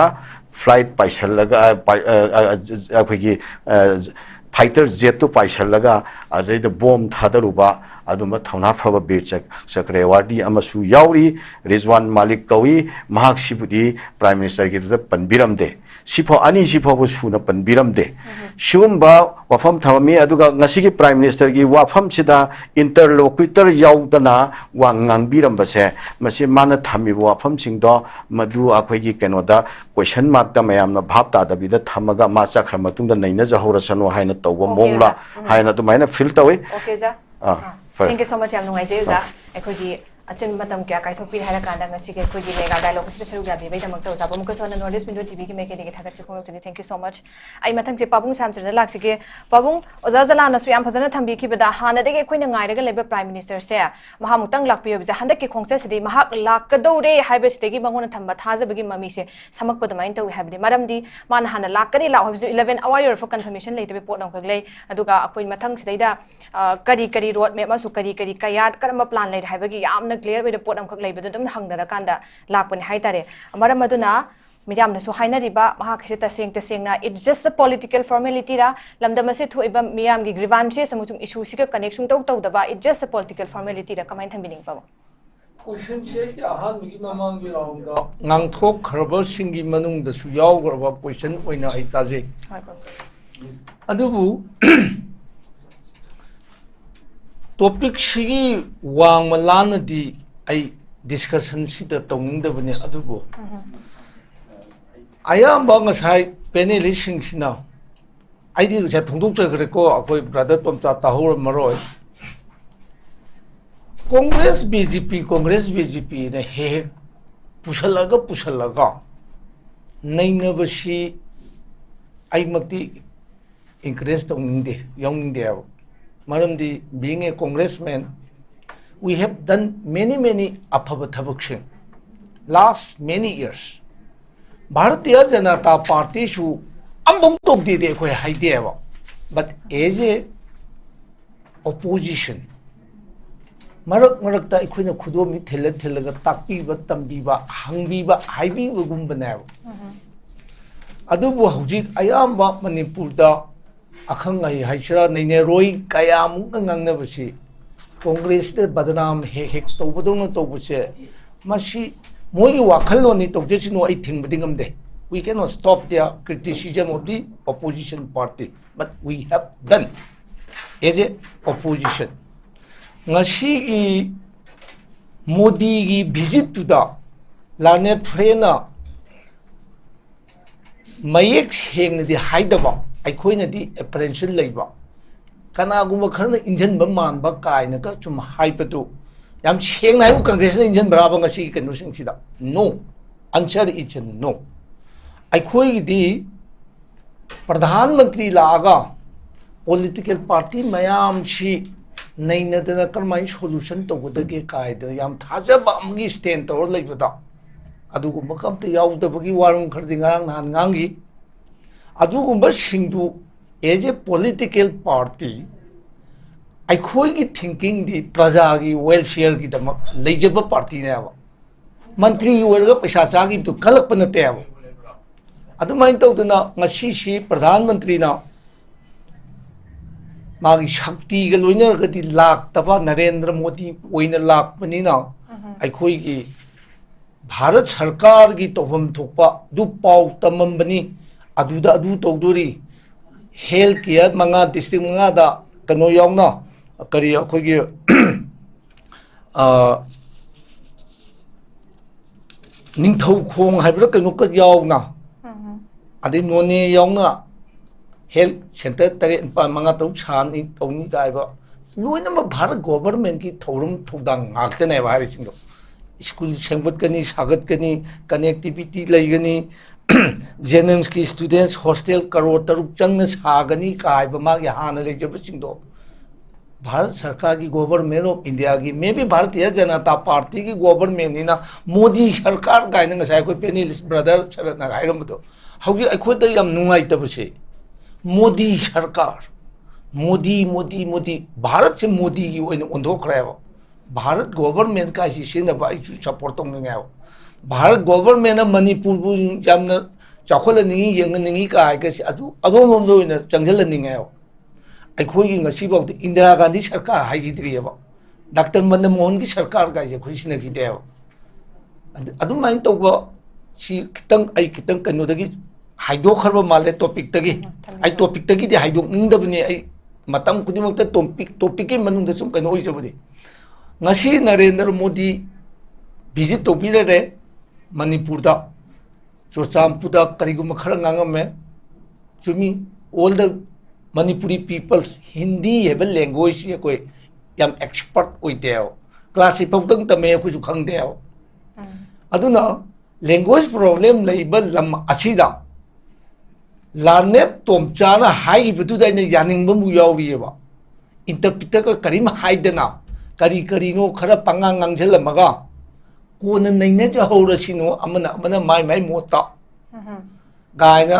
flight ꯄꯥꯏꯁꯜꯂꯒ, ꯑ, ꯄꯥꯏ-, ꯑ, ꯑ, ꯑ, ꯑꯩꯈꯣꯏꯒꯤ, ꯑ, fighter jetꯇꯨ ꯄꯥꯏꯁꯜꯂꯒ ꯑꯗꯩꯗ bomb ꯊꯥꯗꯔꯨꯕ ꯑꯗꯨꯝꯕ ꯊꯧꯅꯥ ꯐꯕ ꯕꯤꯔ ꯆꯛ-, ꯆꯀ꯭ꯔ awardee ꯑꯃꯁꯨ ꯌꯥꯎꯔꯤ꯫ ꯔꯤꯖꯋꯥꯟ ꯃꯥꯂꯤꯛ ꯀꯧꯏ, ꯃꯍꯥꯛꯁꯤꯕꯨꯗꯤ Prime Ministerꯒꯤꯗꯨꯗ ꯄꯟꯕꯤꯔꯝꯗꯦ꯫ ꯁꯤꯐꯥꯎ, ꯑꯅꯤꯁꯤ ꯐꯥꯎꯕ ꯁꯨꯅ ꯄꯟꯕꯤꯔꯝꯗꯦ꯫ ꯁꯤꯒꯨꯝꯕ ꯋꯥꯐꯝ ꯊꯝꯃꯝꯃꯤ꯫ ꯑꯗꯨꯒ ꯉꯁꯤꯒꯤ Prime Ministerꯒꯤ ꯋꯥꯐꯝꯁꯤꯗ interlocutor ꯌꯥꯎꯗꯅ ꯋꯥ ꯉꯥꯡꯕꯤꯔꯝꯕꯁꯦ, ꯃꯁꯤ ꯃꯥꯅ ꯊꯝꯃꯤꯕ ꯋꯥꯐꯝꯁꯤꯡꯗꯣ ꯃꯗꯨ ꯑꯩꯈꯣꯏꯒꯤ ꯀꯩꯅꯣꯗ question markꯇ ꯃꯌꯥꯝꯅ ꯚꯥꯞ ꯇꯥꯗꯕꯤꯗ ꯊꯝꯃꯒ ꯃꯥ ꯆꯠꯈ꯭ꯔ ꯃꯇꯨꯡꯗ ꯅꯩꯅꯖꯍꯧꯔꯁꯅꯨ ꯍꯥꯏꯅ ꯇꯧꯕ Okay, ꯃꯑꯣꯡꯂ ꯑꯣꯖꯥ꯫ ꯎꯝ꯫ ꯍꯥꯏꯅ ꯑꯗꯨꯃꯥꯏꯅ feel ꯇꯧꯏ꯫ Okay, ꯑꯣꯖꯥ꯫ ꯑꯥ, ꯑꯥ, ꯐꯔꯦ꯫ Thank you so much, ꯌꯥꯝ ꯅꯨꯡꯉꯥꯏꯖꯩ, ꯑꯣꯖꯥ꯫ ꯑꯥ꯫ ꯑꯩꯈꯣꯏꯒꯤ ꯑꯆꯤꯟꯕ ꯃꯇꯝ ꯀꯌꯥ ꯀꯥꯏꯊꯣꯛꯄꯤꯔꯦ ꯍꯥꯏꯔ ꯀꯥꯟꯗ ꯉꯁꯤꯒꯤ ꯑꯩꯈꯣꯏꯒꯤ Mega Dialogue ꯑꯁꯤꯗ ꯁꯔꯨꯛ ꯌꯥꯕꯤꯕꯒꯤꯗꯃꯛꯇ ꯑꯣꯖꯥꯕꯨ ꯑꯃꯨꯛꯀꯁꯨ ꯍꯟꯅ North East Window TVꯒꯤ ꯃꯥꯏꯀꯩꯗꯒꯤ ꯊꯥꯒꯠꯆꯕ ꯐꯣꯡꯗꯣꯛꯆꯔꯤ꯫ Thank you so much꯫ ꯑꯩ ꯃꯊꯪꯁꯦ ꯄꯥꯕꯨꯡ ꯁ꯭ꯌꯥꯝꯆꯟꯗ꯭ꯔꯗ ꯂꯥꯛꯆꯒꯦ꯫ ꯄꯥꯕꯨꯡ, ꯑꯣꯖꯥ ꯖꯂꯥꯅꯁꯨ ꯌꯥꯝ ꯐꯖꯅ ꯊꯝꯕꯤꯈꯤꯕꯗ, ꯍꯥꯟꯅꯗꯒꯤ ꯑꯩꯈꯣꯏꯅ ꯉꯥꯏꯔꯒ ꯂꯩꯕ Prime Ministerꯁꯦ ꯃꯍꯥꯛꯃꯨꯛꯇꯪ ꯂꯥꯛꯄꯤꯌꯨ ꯍꯥꯏꯕꯁꯦ, ꯍꯟꯗꯛꯀꯤ ꯈꯣꯡꯆꯠꯁꯤꯗꯤ ꯃꯍꯥꯛ ꯂꯥꯛꯀꯗꯧꯔꯦ ꯍꯥꯏꯕꯁꯤꯗꯒꯤ ꯃꯉꯣꯟꯗ ꯊꯝꯕ ꯊꯥꯖꯕꯒꯤ ꯃꯃꯤꯁꯦ ꯁꯝꯃꯛꯄ ꯑꯗꯨꯃꯥꯏꯅ ꯇꯧꯏ꯫ ꯍꯥꯏꯕꯗꯤ ꯃꯔꯝꯗꯤ ꯃꯥꯅ ꯍꯥꯟꯅ ꯂꯥꯛꯀꯅꯤ ꯂꯥꯛꯑꯣ ꯍꯥꯏꯕꯁꯨ eleven hour ꯌꯧꯔꯐꯥꯎ confirmation ꯂꯩꯇꯕꯒꯤ ꯄꯣꯠ ꯑꯃꯈꯛ ꯂꯩ꯫ ꯑꯗꯨꯒ ꯑꯩꯈꯣꯏ ꯃꯊꯪ ꯁꯤꯗꯩꯗ, ꯑ, ꯀꯔꯤ ꯀꯔꯤ road map ꯑꯃꯁꯨ ꯀꯔꯤ ꯀꯔꯤ ꯀꯌꯥ ꯀꯔꯝꯕ plan ꯂꯩꯔꯦ ꯍꯥꯏꯕꯒꯤ ꯌꯥꯝꯅ ꯀ꯭ꯂꯤꯌꯔ ꯑꯣꯏꯕ ꯄꯣꯠ ꯑꯃꯈꯛ ꯂꯩꯕꯗꯨ ꯑꯗꯨꯝ ꯍꯪꯅꯔꯀꯥꯟꯗ ꯂꯥꯛꯄꯅꯦ ꯍꯥꯏꯇꯥꯔꯦ꯫ ꯃꯔꯝ ꯑꯗꯨꯅ ꯃꯤꯌꯥꯝꯅꯁꯨ ꯍꯥꯏꯅꯔꯤꯕ ꯃꯍꯥꯛꯀꯤꯁꯦ ꯇꯁꯦꯡ ꯇꯁꯦꯡꯅ it's just a political formalityꯔ, ꯂꯝꯗꯝ ꯑꯁꯤ ꯊꯣꯛꯏꯕ ꯃꯤꯌꯥꯝꯒꯤ grievances ꯑꯃꯁꯨꯡ issueꯁꯤꯒ connect ꯁꯨꯡꯇꯧ ꯇꯧꯗꯕ it's just a political formalityꯔ, ꯀꯃꯥꯏꯅ ꯊꯝꯕꯤꯅꯤꯡꯕ? Questionꯁꯦ ꯑꯩꯒꯤ ꯑꯍꯥꯟꯕꯒꯤ ꯃꯃꯥꯡꯒꯤ roundꯗ ꯉꯥꯡꯊꯣꯛꯈ꯭ꯔꯕꯁꯤꯡꯒꯤ ꯃꯅꯨꯡꯗꯁꯨ ꯌꯥꯎꯈ꯭ꯔꯕ question ꯑꯣꯏꯅ ꯑꯩ ꯇꯥꯖꯩ꯫ ꯍꯣꯏ, ꯍꯣꯏ꯫ ꯑꯗꯨꯕꯨ topicꯁꯤꯒꯤ ꯋꯥꯡꯃ ꯂꯥꯟꯅꯗꯤ ꯑꯩ discussionꯁꯤꯗ ꯇꯧꯅꯤꯡꯗꯕꯅꯤ꯫ ꯑꯗꯨꯕꯨ ꯑꯌꯥꯝꯕ ꯉꯁꯥꯏ panelistꯁꯤꯡꯁꯤꯅ, ꯑꯩꯗꯤ ꯉꯁꯥꯏ ꯐꯣꯡꯗꯣꯛꯆꯈ꯭ꯔꯦꯀꯣ, ꯑꯩꯈꯣꯏ brother ꯇꯣꯝꯆꯥ ꯇꯥꯍꯧꯔꯝꯃꯔꯣꯏ꯫ Congress BJP, Congress BJPꯅ ꯍꯦꯛ ꯍꯦꯛ ꯄꯨꯁꯜꯂꯒ ꯄꯨꯁꯜꯂꯒ ꯅꯩꯅꯕꯁꯤ ꯑꯩꯃꯛꯇꯤ encourage ꯇꯧꯅꯤꯡꯗꯦ, ꯌꯥꯎꯅꯤꯡꯗꯦꯕ꯫ ꯃꯔꯝꯗꯤ being a congressman, we have done many many ꯑꯐꯕ ꯊꯕꯛꯁꯤꯡ last many years꯫ Bharatiya Janata ꯄꯥꯔꯇꯤꯁꯨ ꯑꯃꯐꯥꯎ ꯇꯧꯗꯦꯗꯤ ꯑꯩꯈꯣꯏ ꯍꯥꯏꯗꯦꯕ, but as a opposition ꯃꯔꯛ ꯃꯔꯛꯇ ꯑꯩꯈꯣꯏꯅ ꯈꯨꯗꯣꯝꯕꯤ ꯊꯤꯜꯂ ꯊꯤꯜꯂꯒ ꯇꯥꯛꯄꯤꯕ, ꯇꯝꯕꯤꯕ, ꯍꯪꯕꯤꯕ, ꯍꯥꯏꯕꯤꯕꯒꯨꯝꯕꯅꯦꯕ꯫ ꯑꯗꯨꯕꯨ ꯍꯧꯖꯤꯛ ꯑꯌꯥꯝꯕ ꯃꯅꯤꯄꯨꯔꯗ ꯑꯈꯪ ꯑꯍꯩ ꯍꯥꯏꯁꯤꯔꯥ, ꯅꯩꯅꯔꯣꯏ ꯀꯌꯥꯃꯨꯛꯅ ꯉꯥꯡꯅꯕꯁꯤ ꯀꯣꯡꯒ꯭ꯔꯦꯁꯇ ꯕꯗꯅꯥꯝ ꯍꯦꯛ ꯍꯦꯛ ꯇꯧꯕꯗꯧꯅ ꯇꯧꯕꯁꯦ, ꯃꯁꯤ ꯃꯣꯏꯒꯤ ꯋꯥꯈꯜꯂꯣꯟꯅꯤ, ꯇꯧꯖꯁꯅꯨ, ꯑꯩ ꯊꯤꯡꯕꯗꯤ ꯉꯝꯗꯦ꯫ We cannot stop their criticism of the opposition party, but we have done as a opposition꯫ ꯉꯁꯤꯒꯤ ꯃꯣꯗꯤꯒꯤ ꯚꯤꯖꯤꯠꯇꯨꯗ ꯂꯥꯔꯅꯦꯠ ꯐ꯭ꯔꯦꯅ ꯃꯌꯦꯛ ꯁꯦꯡꯅꯗꯤ ꯍꯥꯏꯗꯕ, ꯑꯩꯈꯣꯏꯅꯗꯤ apprehension ꯂꯩꯕ, ꯀꯅꯥꯒꯨꯝꯕ ꯈꯔꯅ ꯏꯟꯖꯟꯕ ꯃꯥꯟꯕ ꯀꯥꯏꯅꯒ ꯁꯨꯝ ꯍꯥꯏꯕꯗꯨ, ꯌꯥꯝ ꯁꯦꯡꯅ ꯍꯥꯏꯌꯨ, ꯀꯪꯒ꯭ꯔꯦꯁꯅ ꯏꯟꯖꯟꯕ꯭ꯔꯥꯕ ꯉꯁꯤꯒꯤ ꯀꯩꯅꯣꯁꯤꯡꯁꯤꯗ? No, answer is no꯫ ꯑꯩꯈꯣꯏꯒꯤꯗꯤ ꯄ꯭ꯔꯙꯥꯟ ꯃꯟꯇ꯭ꯔꯤ ꯂꯥꯛꯑꯒ political party ꯃꯌꯥꯝꯁꯤ ꯅꯩꯅꯗꯅ ꯀꯔꯝꯍꯥꯏꯅ solution ꯇꯧꯒꯗꯒꯦ ꯀꯥꯏꯗꯅ ꯌꯥꯝ ꯊꯥꯖꯕ ꯑꯃꯒꯤ stand ꯇꯧꯔ ꯂꯩꯕꯗ, ꯑꯗꯨꯒꯨꯝꯕ ꯑꯝꯇ ꯌꯥꯎꯗꯕꯒꯤ ꯋꯥꯔꯣꯜ ꯈꯔꯗꯤ ꯉꯔꯥꯡ ꯅꯍꯥꯟ ꯉꯥꯡꯈꯤ꯫ ꯑꯗꯨꯒꯨꯝꯕꯁꯤꯡꯗꯨ as a political party ꯑꯩꯈꯣꯏꯒꯤ ꯊꯤꯡꯀꯤꯡꯗꯤ ꯄ꯭ꯔꯖꯥꯒꯤ ꯋꯦꯜꯐꯤꯌꯔꯒꯤꯗꯃꯛ ꯂꯩꯖꯕ ꯄꯥꯔꯇꯤꯅꯦꯕ꯫ ꯃꯟꯇ꯭ꯔꯤ ꯑꯣꯏꯔꯒ ꯄꯩꯁꯥ ꯆꯥꯈꯤꯕꯗꯨ ꯈꯜꯂꯛꯄ ꯅꯠꯇꯦꯕ꯫ ꯑꯗꯨꯃꯥꯏꯅ ꯇꯧꯗꯅ ꯉꯁꯤꯁꯤ ꯄ꯭ꯔꯙꯥꯟ ꯃꯟꯇ꯭ꯔꯤꯅ ꯃꯥꯒꯤ ꯁꯛꯇꯤꯒ ꯂꯣꯏꯅꯔꯒꯗꯤ ꯂꯥꯛꯇꯕ ꯅꯔꯦꯟꯗ꯭ꯔ ꯃꯣꯗꯤ ꯑꯣꯏꯅ ꯂꯥꯛꯄꯅꯤꯅ, ꯑꯩꯈꯣꯏꯒꯤ ꯚꯥꯔꯠ ꯁꯔꯀꯥꯔꯒꯤ ꯇꯧꯐꯝ ꯊꯣꯛꯄ ꯑꯗꯨ ꯄꯥꯎ ꯇꯝꯃꯝꯕꯅꯤ, ꯑꯗꯨꯗ ꯑꯗꯨ ꯇꯧꯗꯣꯔꯤ, ꯍꯦꯜꯊ ꯀꯤꯌꯔ ꯃꯉꯥ, ꯗꯤꯁꯇ꯭ꯔꯤꯛ ꯃꯉꯥꯗ ꯀꯩꯅꯣ ꯌꯥꯎꯅ, ꯀꯔꯤ ꯑꯩꯈꯣꯏꯒꯤ, ꯑ, ꯅꯤꯡꯊꯧꯈꯣꯡ ꯍꯥꯏꯕ꯭ꯔꯥ ꯀꯩꯅꯣ ꯌꯥꯎꯅ, ꯑꯗꯩ ꯅꯣꯅꯦ ꯌꯥꯎꯅ ꯍꯦꯜꯊ ꯁꯦꯟꯇꯔ ꯇꯔꯦꯠ, ꯅꯤꯄꯥꯜ, ꯃꯉꯥ, ꯇꯔꯨꯛ ꯁꯥꯅꯤ, ꯇꯧꯅꯤ ꯀꯥꯏꯕ, ꯂꯣꯏꯅꯃꯛ ꯚꯥꯔꯠ ꯒꯣꯚꯔꯟꯃꯦꯟꯠꯀꯤ ꯊꯧꯔꯝ ꯊꯧꯗꯥꯡ ꯉꯥꯛꯇꯅꯦꯕ ꯍꯥꯏꯔꯤꯁꯤꯡꯗꯣ꯫ ꯁ꯭ꯀꯨꯜ ꯁꯦꯝꯒꯠꯀꯅꯤ, ꯁꯥꯒꯠꯀꯅꯤ, ꯀꯅꯦꯛꯇꯤꯚꯤꯇꯤ ꯂꯩꯒꯅꯤ, ꯖꯦꯅꯤꯝꯁꯀꯤ ꯁ꯭ꯇꯨꯗꯦꯟꯠꯁ ꯍꯣꯁꯇꯦꯜ ꯀꯔꯣꯔ ꯇꯔꯨꯛ ꯆꯪꯅ ꯁꯥꯒꯅꯤ ꯀꯥꯏꯕ ꯃꯥꯒꯤ ꯍꯥꯟꯅ ꯂꯩꯖꯕꯁꯤꯡꯗꯣ꯫ ꯚꯥꯔꯠ ꯁꯔꯀꯥꯔꯒꯤ, ꯒꯣꯚꯔꯟꯃꯦꯟꯠ ꯑꯣꯐ ꯏꯟꯗꯤꯌꯥꯒꯤ, ꯃꯦꯕꯤ ꯚꯥꯔꯇꯤꯌ ꯖꯅꯇꯥ ꯄꯥꯔꯇꯤꯒꯤ ꯒꯣꯚꯔꯟꯃꯦꯟꯠꯅꯤꯅ ꯃꯣꯗꯤ ꯁꯔꯀꯥꯔ ꯀꯥꯏꯅ ꯉꯁꯥꯏ ꯑꯩꯈꯣꯏ ꯄꯦꯅꯦꯂꯤꯁ ꯕ꯭ꯔꯗꯔ ꯁꯔꯠꯅ ꯍꯥꯏꯔꯝꯕꯗꯣ ꯍꯧꯖꯤꯛ ꯑꯩꯈꯣꯏꯗ ꯌꯥꯝ ꯅꯨꯡꯉꯥꯏꯇꯕꯁꯦ, ꯃꯣꯗꯤ ꯁꯔꯀꯥꯔ, ꯃꯣꯗꯤ, ꯃꯣꯗꯤ, ꯃꯣꯗꯤ, ꯚꯥꯔꯠꯁꯦ ꯃꯣꯗꯤꯒꯤ ꯑꯣꯏꯅ ꯑꯣꯟꯊꯣꯛꯈ꯭ꯔꯦꯕ꯫ ꯚꯥꯔꯠ ꯒꯣꯚꯔꯟꯃꯦꯟꯠ ꯀꯥꯏꯁꯤ ꯁꯤꯖꯤꯟꯅꯕ ꯑꯩꯁꯨ ꯁꯞꯄꯣꯔꯠ ꯇꯧꯅꯤꯡꯉꯦꯕ꯫ ꯚꯥꯔꯠ ꯒꯣꯚꯔꯟꯃꯦꯟꯠꯅ ꯃꯅꯤꯄꯨꯔꯕꯨ ꯌꯥꯝꯅ ꯆꯥꯎꯈꯠꯍꯟꯅꯤꯡꯉꯤ, ꯌꯦꯡꯍꯟꯅꯤꯡꯉꯤ ꯀꯥꯏ ꯍꯥꯏꯔꯒꯁꯤ ꯑꯗꯨ ꯑꯗꯣꯝꯂꯣꯝꯗ ꯑꯣꯏꯅ ꯆꯪꯁꯤꯜꯍꯟꯅꯤꯡꯉꯦꯕ꯫ ꯑꯩꯈꯣꯏꯒꯤ ꯉꯁꯤꯐꯥꯎꯗ ꯏꯟꯗꯤꯔꯥ ꯒꯥꯟꯙꯤ ꯁꯔꯀꯥꯔ ꯍꯥꯏꯈꯤꯗ꯭ꯔꯤꯑꯕ, ꯗꯥꯛꯇꯔ ꯃꯟꯗꯃꯣꯍꯟꯒꯤ ꯁꯔꯀꯥꯔ ꯀꯥꯏꯁꯦ ꯑꯩꯈꯣꯏ ꯁꯤꯟꯅꯈꯤꯗꯦꯕ꯫ ꯑꯗꯨ-, ꯑꯗꯨꯃꯥꯏꯅ ꯇꯧꯕ ꯁꯤ ꯈꯤꯇꯪ, ꯑꯩ ꯈꯤꯇꯪ ꯀꯩꯅꯣꯗꯒꯤ ꯍꯥꯏꯗꯣꯛꯈ꯭ꯔꯕ ꯃꯥꯜꯂꯦ ꯇꯣꯄꯤꯛꯇꯒꯤ꯫ ꯎꯝ, ꯊꯝꯕꯤꯔꯣ꯫ ꯑꯩ ꯇꯣꯄꯤꯛꯇꯒꯤꯗꯤ ꯍꯥꯏꯗꯣꯛꯅꯤꯡꯗꯕꯅꯤ, ꯑꯩ ꯃꯇꯝ ꯈꯨꯗꯤꯡꯃꯛꯇ ꯇꯣꯄꯤꯛ, ꯇꯣꯄꯤꯛꯀꯤ ꯃꯅꯨꯡꯗ ꯁꯨꯝ ꯀꯩꯅꯣ ꯑꯣꯏꯖꯕꯅꯤ꯫ ꯉꯁꯤ ꯅꯔꯦꯟꯗ꯭ꯔ ꯃꯣꯗꯤ ꯚꯤꯖꯤꯠ ꯇꯧꯕꯤꯔꯔꯦ ꯃꯅꯤꯄꯨꯔꯗ, ꯆꯨꯔꯆꯥꯟꯄꯨꯔꯗ ꯀꯔꯤꯒꯨꯝꯕ ꯈꯔ ꯉꯥꯡꯉꯝꯃꯦ꯫ ꯆꯨꯝꯃꯤ, all the Manipuri peoples, Hindi ꯍꯥꯏꯕ ꯂꯦꯡꯒ꯭ꯋꯦꯖꯁꯤ ꯑꯩꯈꯣꯏ ꯌꯥꯝ ꯑꯦꯛꯁꯄꯔꯠ ꯑꯣꯏꯗꯦꯕ꯫ ꯀ꯭ꯂꯥꯁ ꯑꯩꯠ ꯐꯥꯎꯗꯪ ꯇꯝꯃꯦ, ꯑꯩꯈꯣꯏꯁꯨ ꯈꯪꯗꯦꯕ꯫ ꯎꯝ꯫ ꯑꯗꯨꯅ ꯂꯦꯡꯒ꯭ꯋꯦꯖ ꯄ꯭ꯔꯣꯕ꯭ꯂꯦꯝ ꯂꯩꯕ ꯂꯝ ꯑꯁꯤꯗ ꯂꯥꯔꯅꯦꯠ ꯇꯣꯝꯆꯥꯅ ꯍꯥꯏꯈꯤꯕꯗꯨꯗ ꯑꯩꯅ ꯌꯥꯅꯤꯡꯕ ꯑꯃꯨꯛ ꯌꯥꯎꯔꯤꯑꯕ꯫ ꯏꯟꯇꯔꯄ꯭ꯔꯤꯇꯔꯒ ꯀꯔꯤꯝ ꯍꯥꯏꯗꯅ ꯀꯔꯤ ꯀꯔꯤꯅꯣ ꯈꯔ ꯄꯉꯥꯡ ꯉꯥꯡꯁꯤꯜꯂꯝꯃꯒ ꯀꯣꯟꯅ ꯅꯩꯅꯖꯍꯧꯔꯁꯤꯅꯣ ꯑꯃꯅ ꯑꯃꯅ ꯃꯥꯏ ꯃꯥꯏ ꯃꯣꯠꯇ ꯎꯝ꯫ ꯀꯥꯏꯅ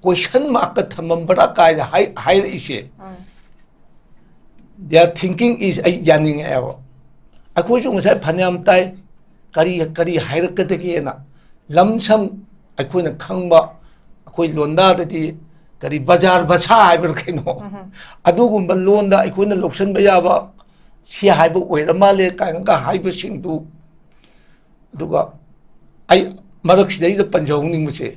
ꯀꯣꯏꯁꯟ ꯃꯥꯔꯛꯀ ꯊꯝꯃꯝꯕ꯭ꯔꯥ ꯀꯥꯏꯅ ꯍꯥꯏ-, ꯍꯥꯏꯔꯛꯏꯁꯦ꯫ ꯎꯝ꯫ Their thinking is, ꯑꯩ ꯌꯥꯅꯤꯡꯉꯛꯑꯦꯕ꯫ ꯑꯩꯈꯣꯏꯁꯨ ꯉꯁꯥꯏ ꯐꯅꯌꯥꯝ ꯇꯥꯏ, ꯀꯔꯤ ꯀꯔꯤ ꯍꯥꯏꯔꯛꯀꯗꯒꯦꯅ꯫ ꯂꯝꯁꯝ ꯑꯩꯈꯣꯏꯅ ꯈꯪꯕ, ꯑꯩꯈꯣꯏ ꯂꯣꯟꯗꯥꯗꯗꯤ ꯀꯔꯤ ꯕꯖꯥꯔ ꯚꯁꯥ ꯍꯥꯏꯕ꯭ꯔꯥ ꯀꯩꯅꯣ, ꯑꯗꯨꯒꯨꯝꯕ ꯂꯣꯟꯗ ꯑꯩꯈꯣꯏꯅ ꯂꯧꯁꯤꯟꯕ ꯌꯥꯕ, ꯁꯤ ꯍꯥꯏꯕ ꯑꯣꯏꯔ ꯃꯥꯜꯂꯦ ꯀꯥꯏꯅꯒ ꯍꯥꯏꯕꯁꯤꯡꯗꯨ꯫ ꯑꯗꯨꯒ ꯑꯩ ꯃꯔꯛꯁꯤꯗꯩꯗ ꯄꯟꯖꯍꯧꯅꯤꯡꯕꯁꯦ,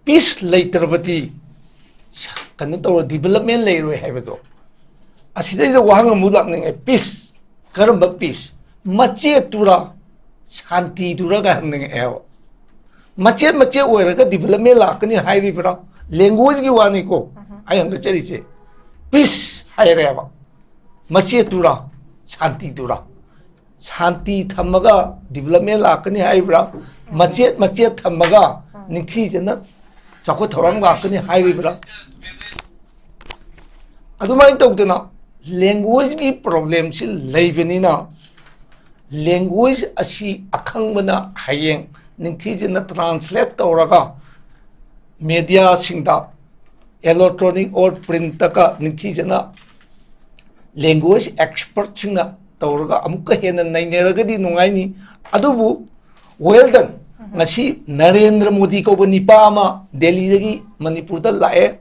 ꯄꯤꯁ ꯂꯩꯇ꯭ꯔꯕꯗꯤ ꯀꯩꯅꯣ ꯇꯧꯔ ꯗꯤꯕꯂꯞꯃꯦꯟ ꯂꯩꯔꯣꯏ ꯍꯥꯏꯕꯗꯣ꯫ ꯑꯁꯤꯗꯩꯗ ꯋꯥꯍꯪ ꯑꯃꯨꯛ ꯂꯥꯛꯅꯤꯡꯉꯦ, ꯄꯤꯁ, ꯀꯔꯝꯕ ꯄꯤꯁ? ꯃꯆꯦꯠꯇꯨꯔꯥ, ꯁꯥꯟꯇꯤꯗꯨꯔꯥꯒ ꯍꯪꯅꯤꯡꯉꯛꯑꯦꯕ꯫ ꯃꯆꯦꯠ ꯃꯆꯦꯠ ꯑꯣꯏꯔꯒ ꯗꯤꯕꯂꯞꯃꯦꯟ ꯂꯥꯛꯀꯅꯤ ꯍꯥꯏꯔꯤꯕ꯭ꯔꯥ? ꯂꯦꯡꯒ꯭ꯋꯦꯖꯀꯤ ꯋꯥꯅꯤꯀꯣ ꯑꯩ ꯍꯪꯒꯠꯆꯔꯤꯁꯦ꯫ ꯄꯤꯁ ꯍꯥꯏꯔꯦꯕ, ꯃꯆꯦꯠꯇꯨꯔꯥ, ꯁꯥꯟꯇꯤꯗꯨꯔꯥ? ꯁꯥꯟꯇꯤ ꯊꯝꯃꯒ ꯗꯤꯕꯂꯞꯃꯦꯟ ꯂꯥꯛꯀꯅꯤ ꯍꯥꯏꯔꯤꯕ꯭ꯔꯥ? ꯃꯆꯦꯠ ꯃꯆꯦꯠ ꯊꯝꯃꯒ ꯅꯤꯡꯊꯤꯖꯅ ꯆꯥꯎꯈꯠ ꯊꯧꯔꯥꯡ ꯂꯥꯛꯀꯅꯤ ꯍꯥꯏꯔꯤꯕ꯭ꯔꯥ? ꯑꯗꯨꯃꯥꯏꯅ ꯇꯧꯗꯅ ꯂꯦꯡꯒ꯭ꯋꯦꯖꯀꯤ ꯄ꯭ꯔꯣꯕ꯭ꯂꯦꯝꯁꯤ ꯂꯩꯕꯅꯤꯅ, ꯂꯦꯡꯒ꯭ꯋꯦꯖ ꯑꯁꯤ ꯑꯈꯪꯕꯅ ꯍꯌꯦꯡ ꯅꯤꯡꯊꯤꯖꯅ ꯇ꯭ꯔꯥꯟꯁꯂꯦꯠ ꯇꯧꯔꯒ ꯃꯦꯗꯤꯌꯥꯁꯤꯡꯗ, electronic or printꯇꯒ ꯅꯤꯡꯊꯤꯖꯅ ꯂꯦꯡꯒ꯭ꯋꯦꯖ ꯑꯦꯛꯁꯄꯔꯠꯁꯤꯡꯅ ꯇꯧꯔꯒ ꯑꯃꯨꯛꯀ ꯍꯦꯟꯅ ꯅꯩꯅꯔꯒꯗꯤ ꯅꯨꯡꯉꯥꯏꯅꯤ꯫ ꯑꯗꯨꯕꯨ, well done, ꯉꯁꯤ ꯅꯔꯦꯟꯗ꯭ꯔ ꯃꯣꯗꯤ ꯀꯧꯕ ꯅꯤꯄꯥ ꯑꯃ ꯗꯦꯜꯂꯤꯗꯒꯤ ꯃꯅꯤꯄꯨꯔꯗ ꯂꯥꯛꯑꯦ꯫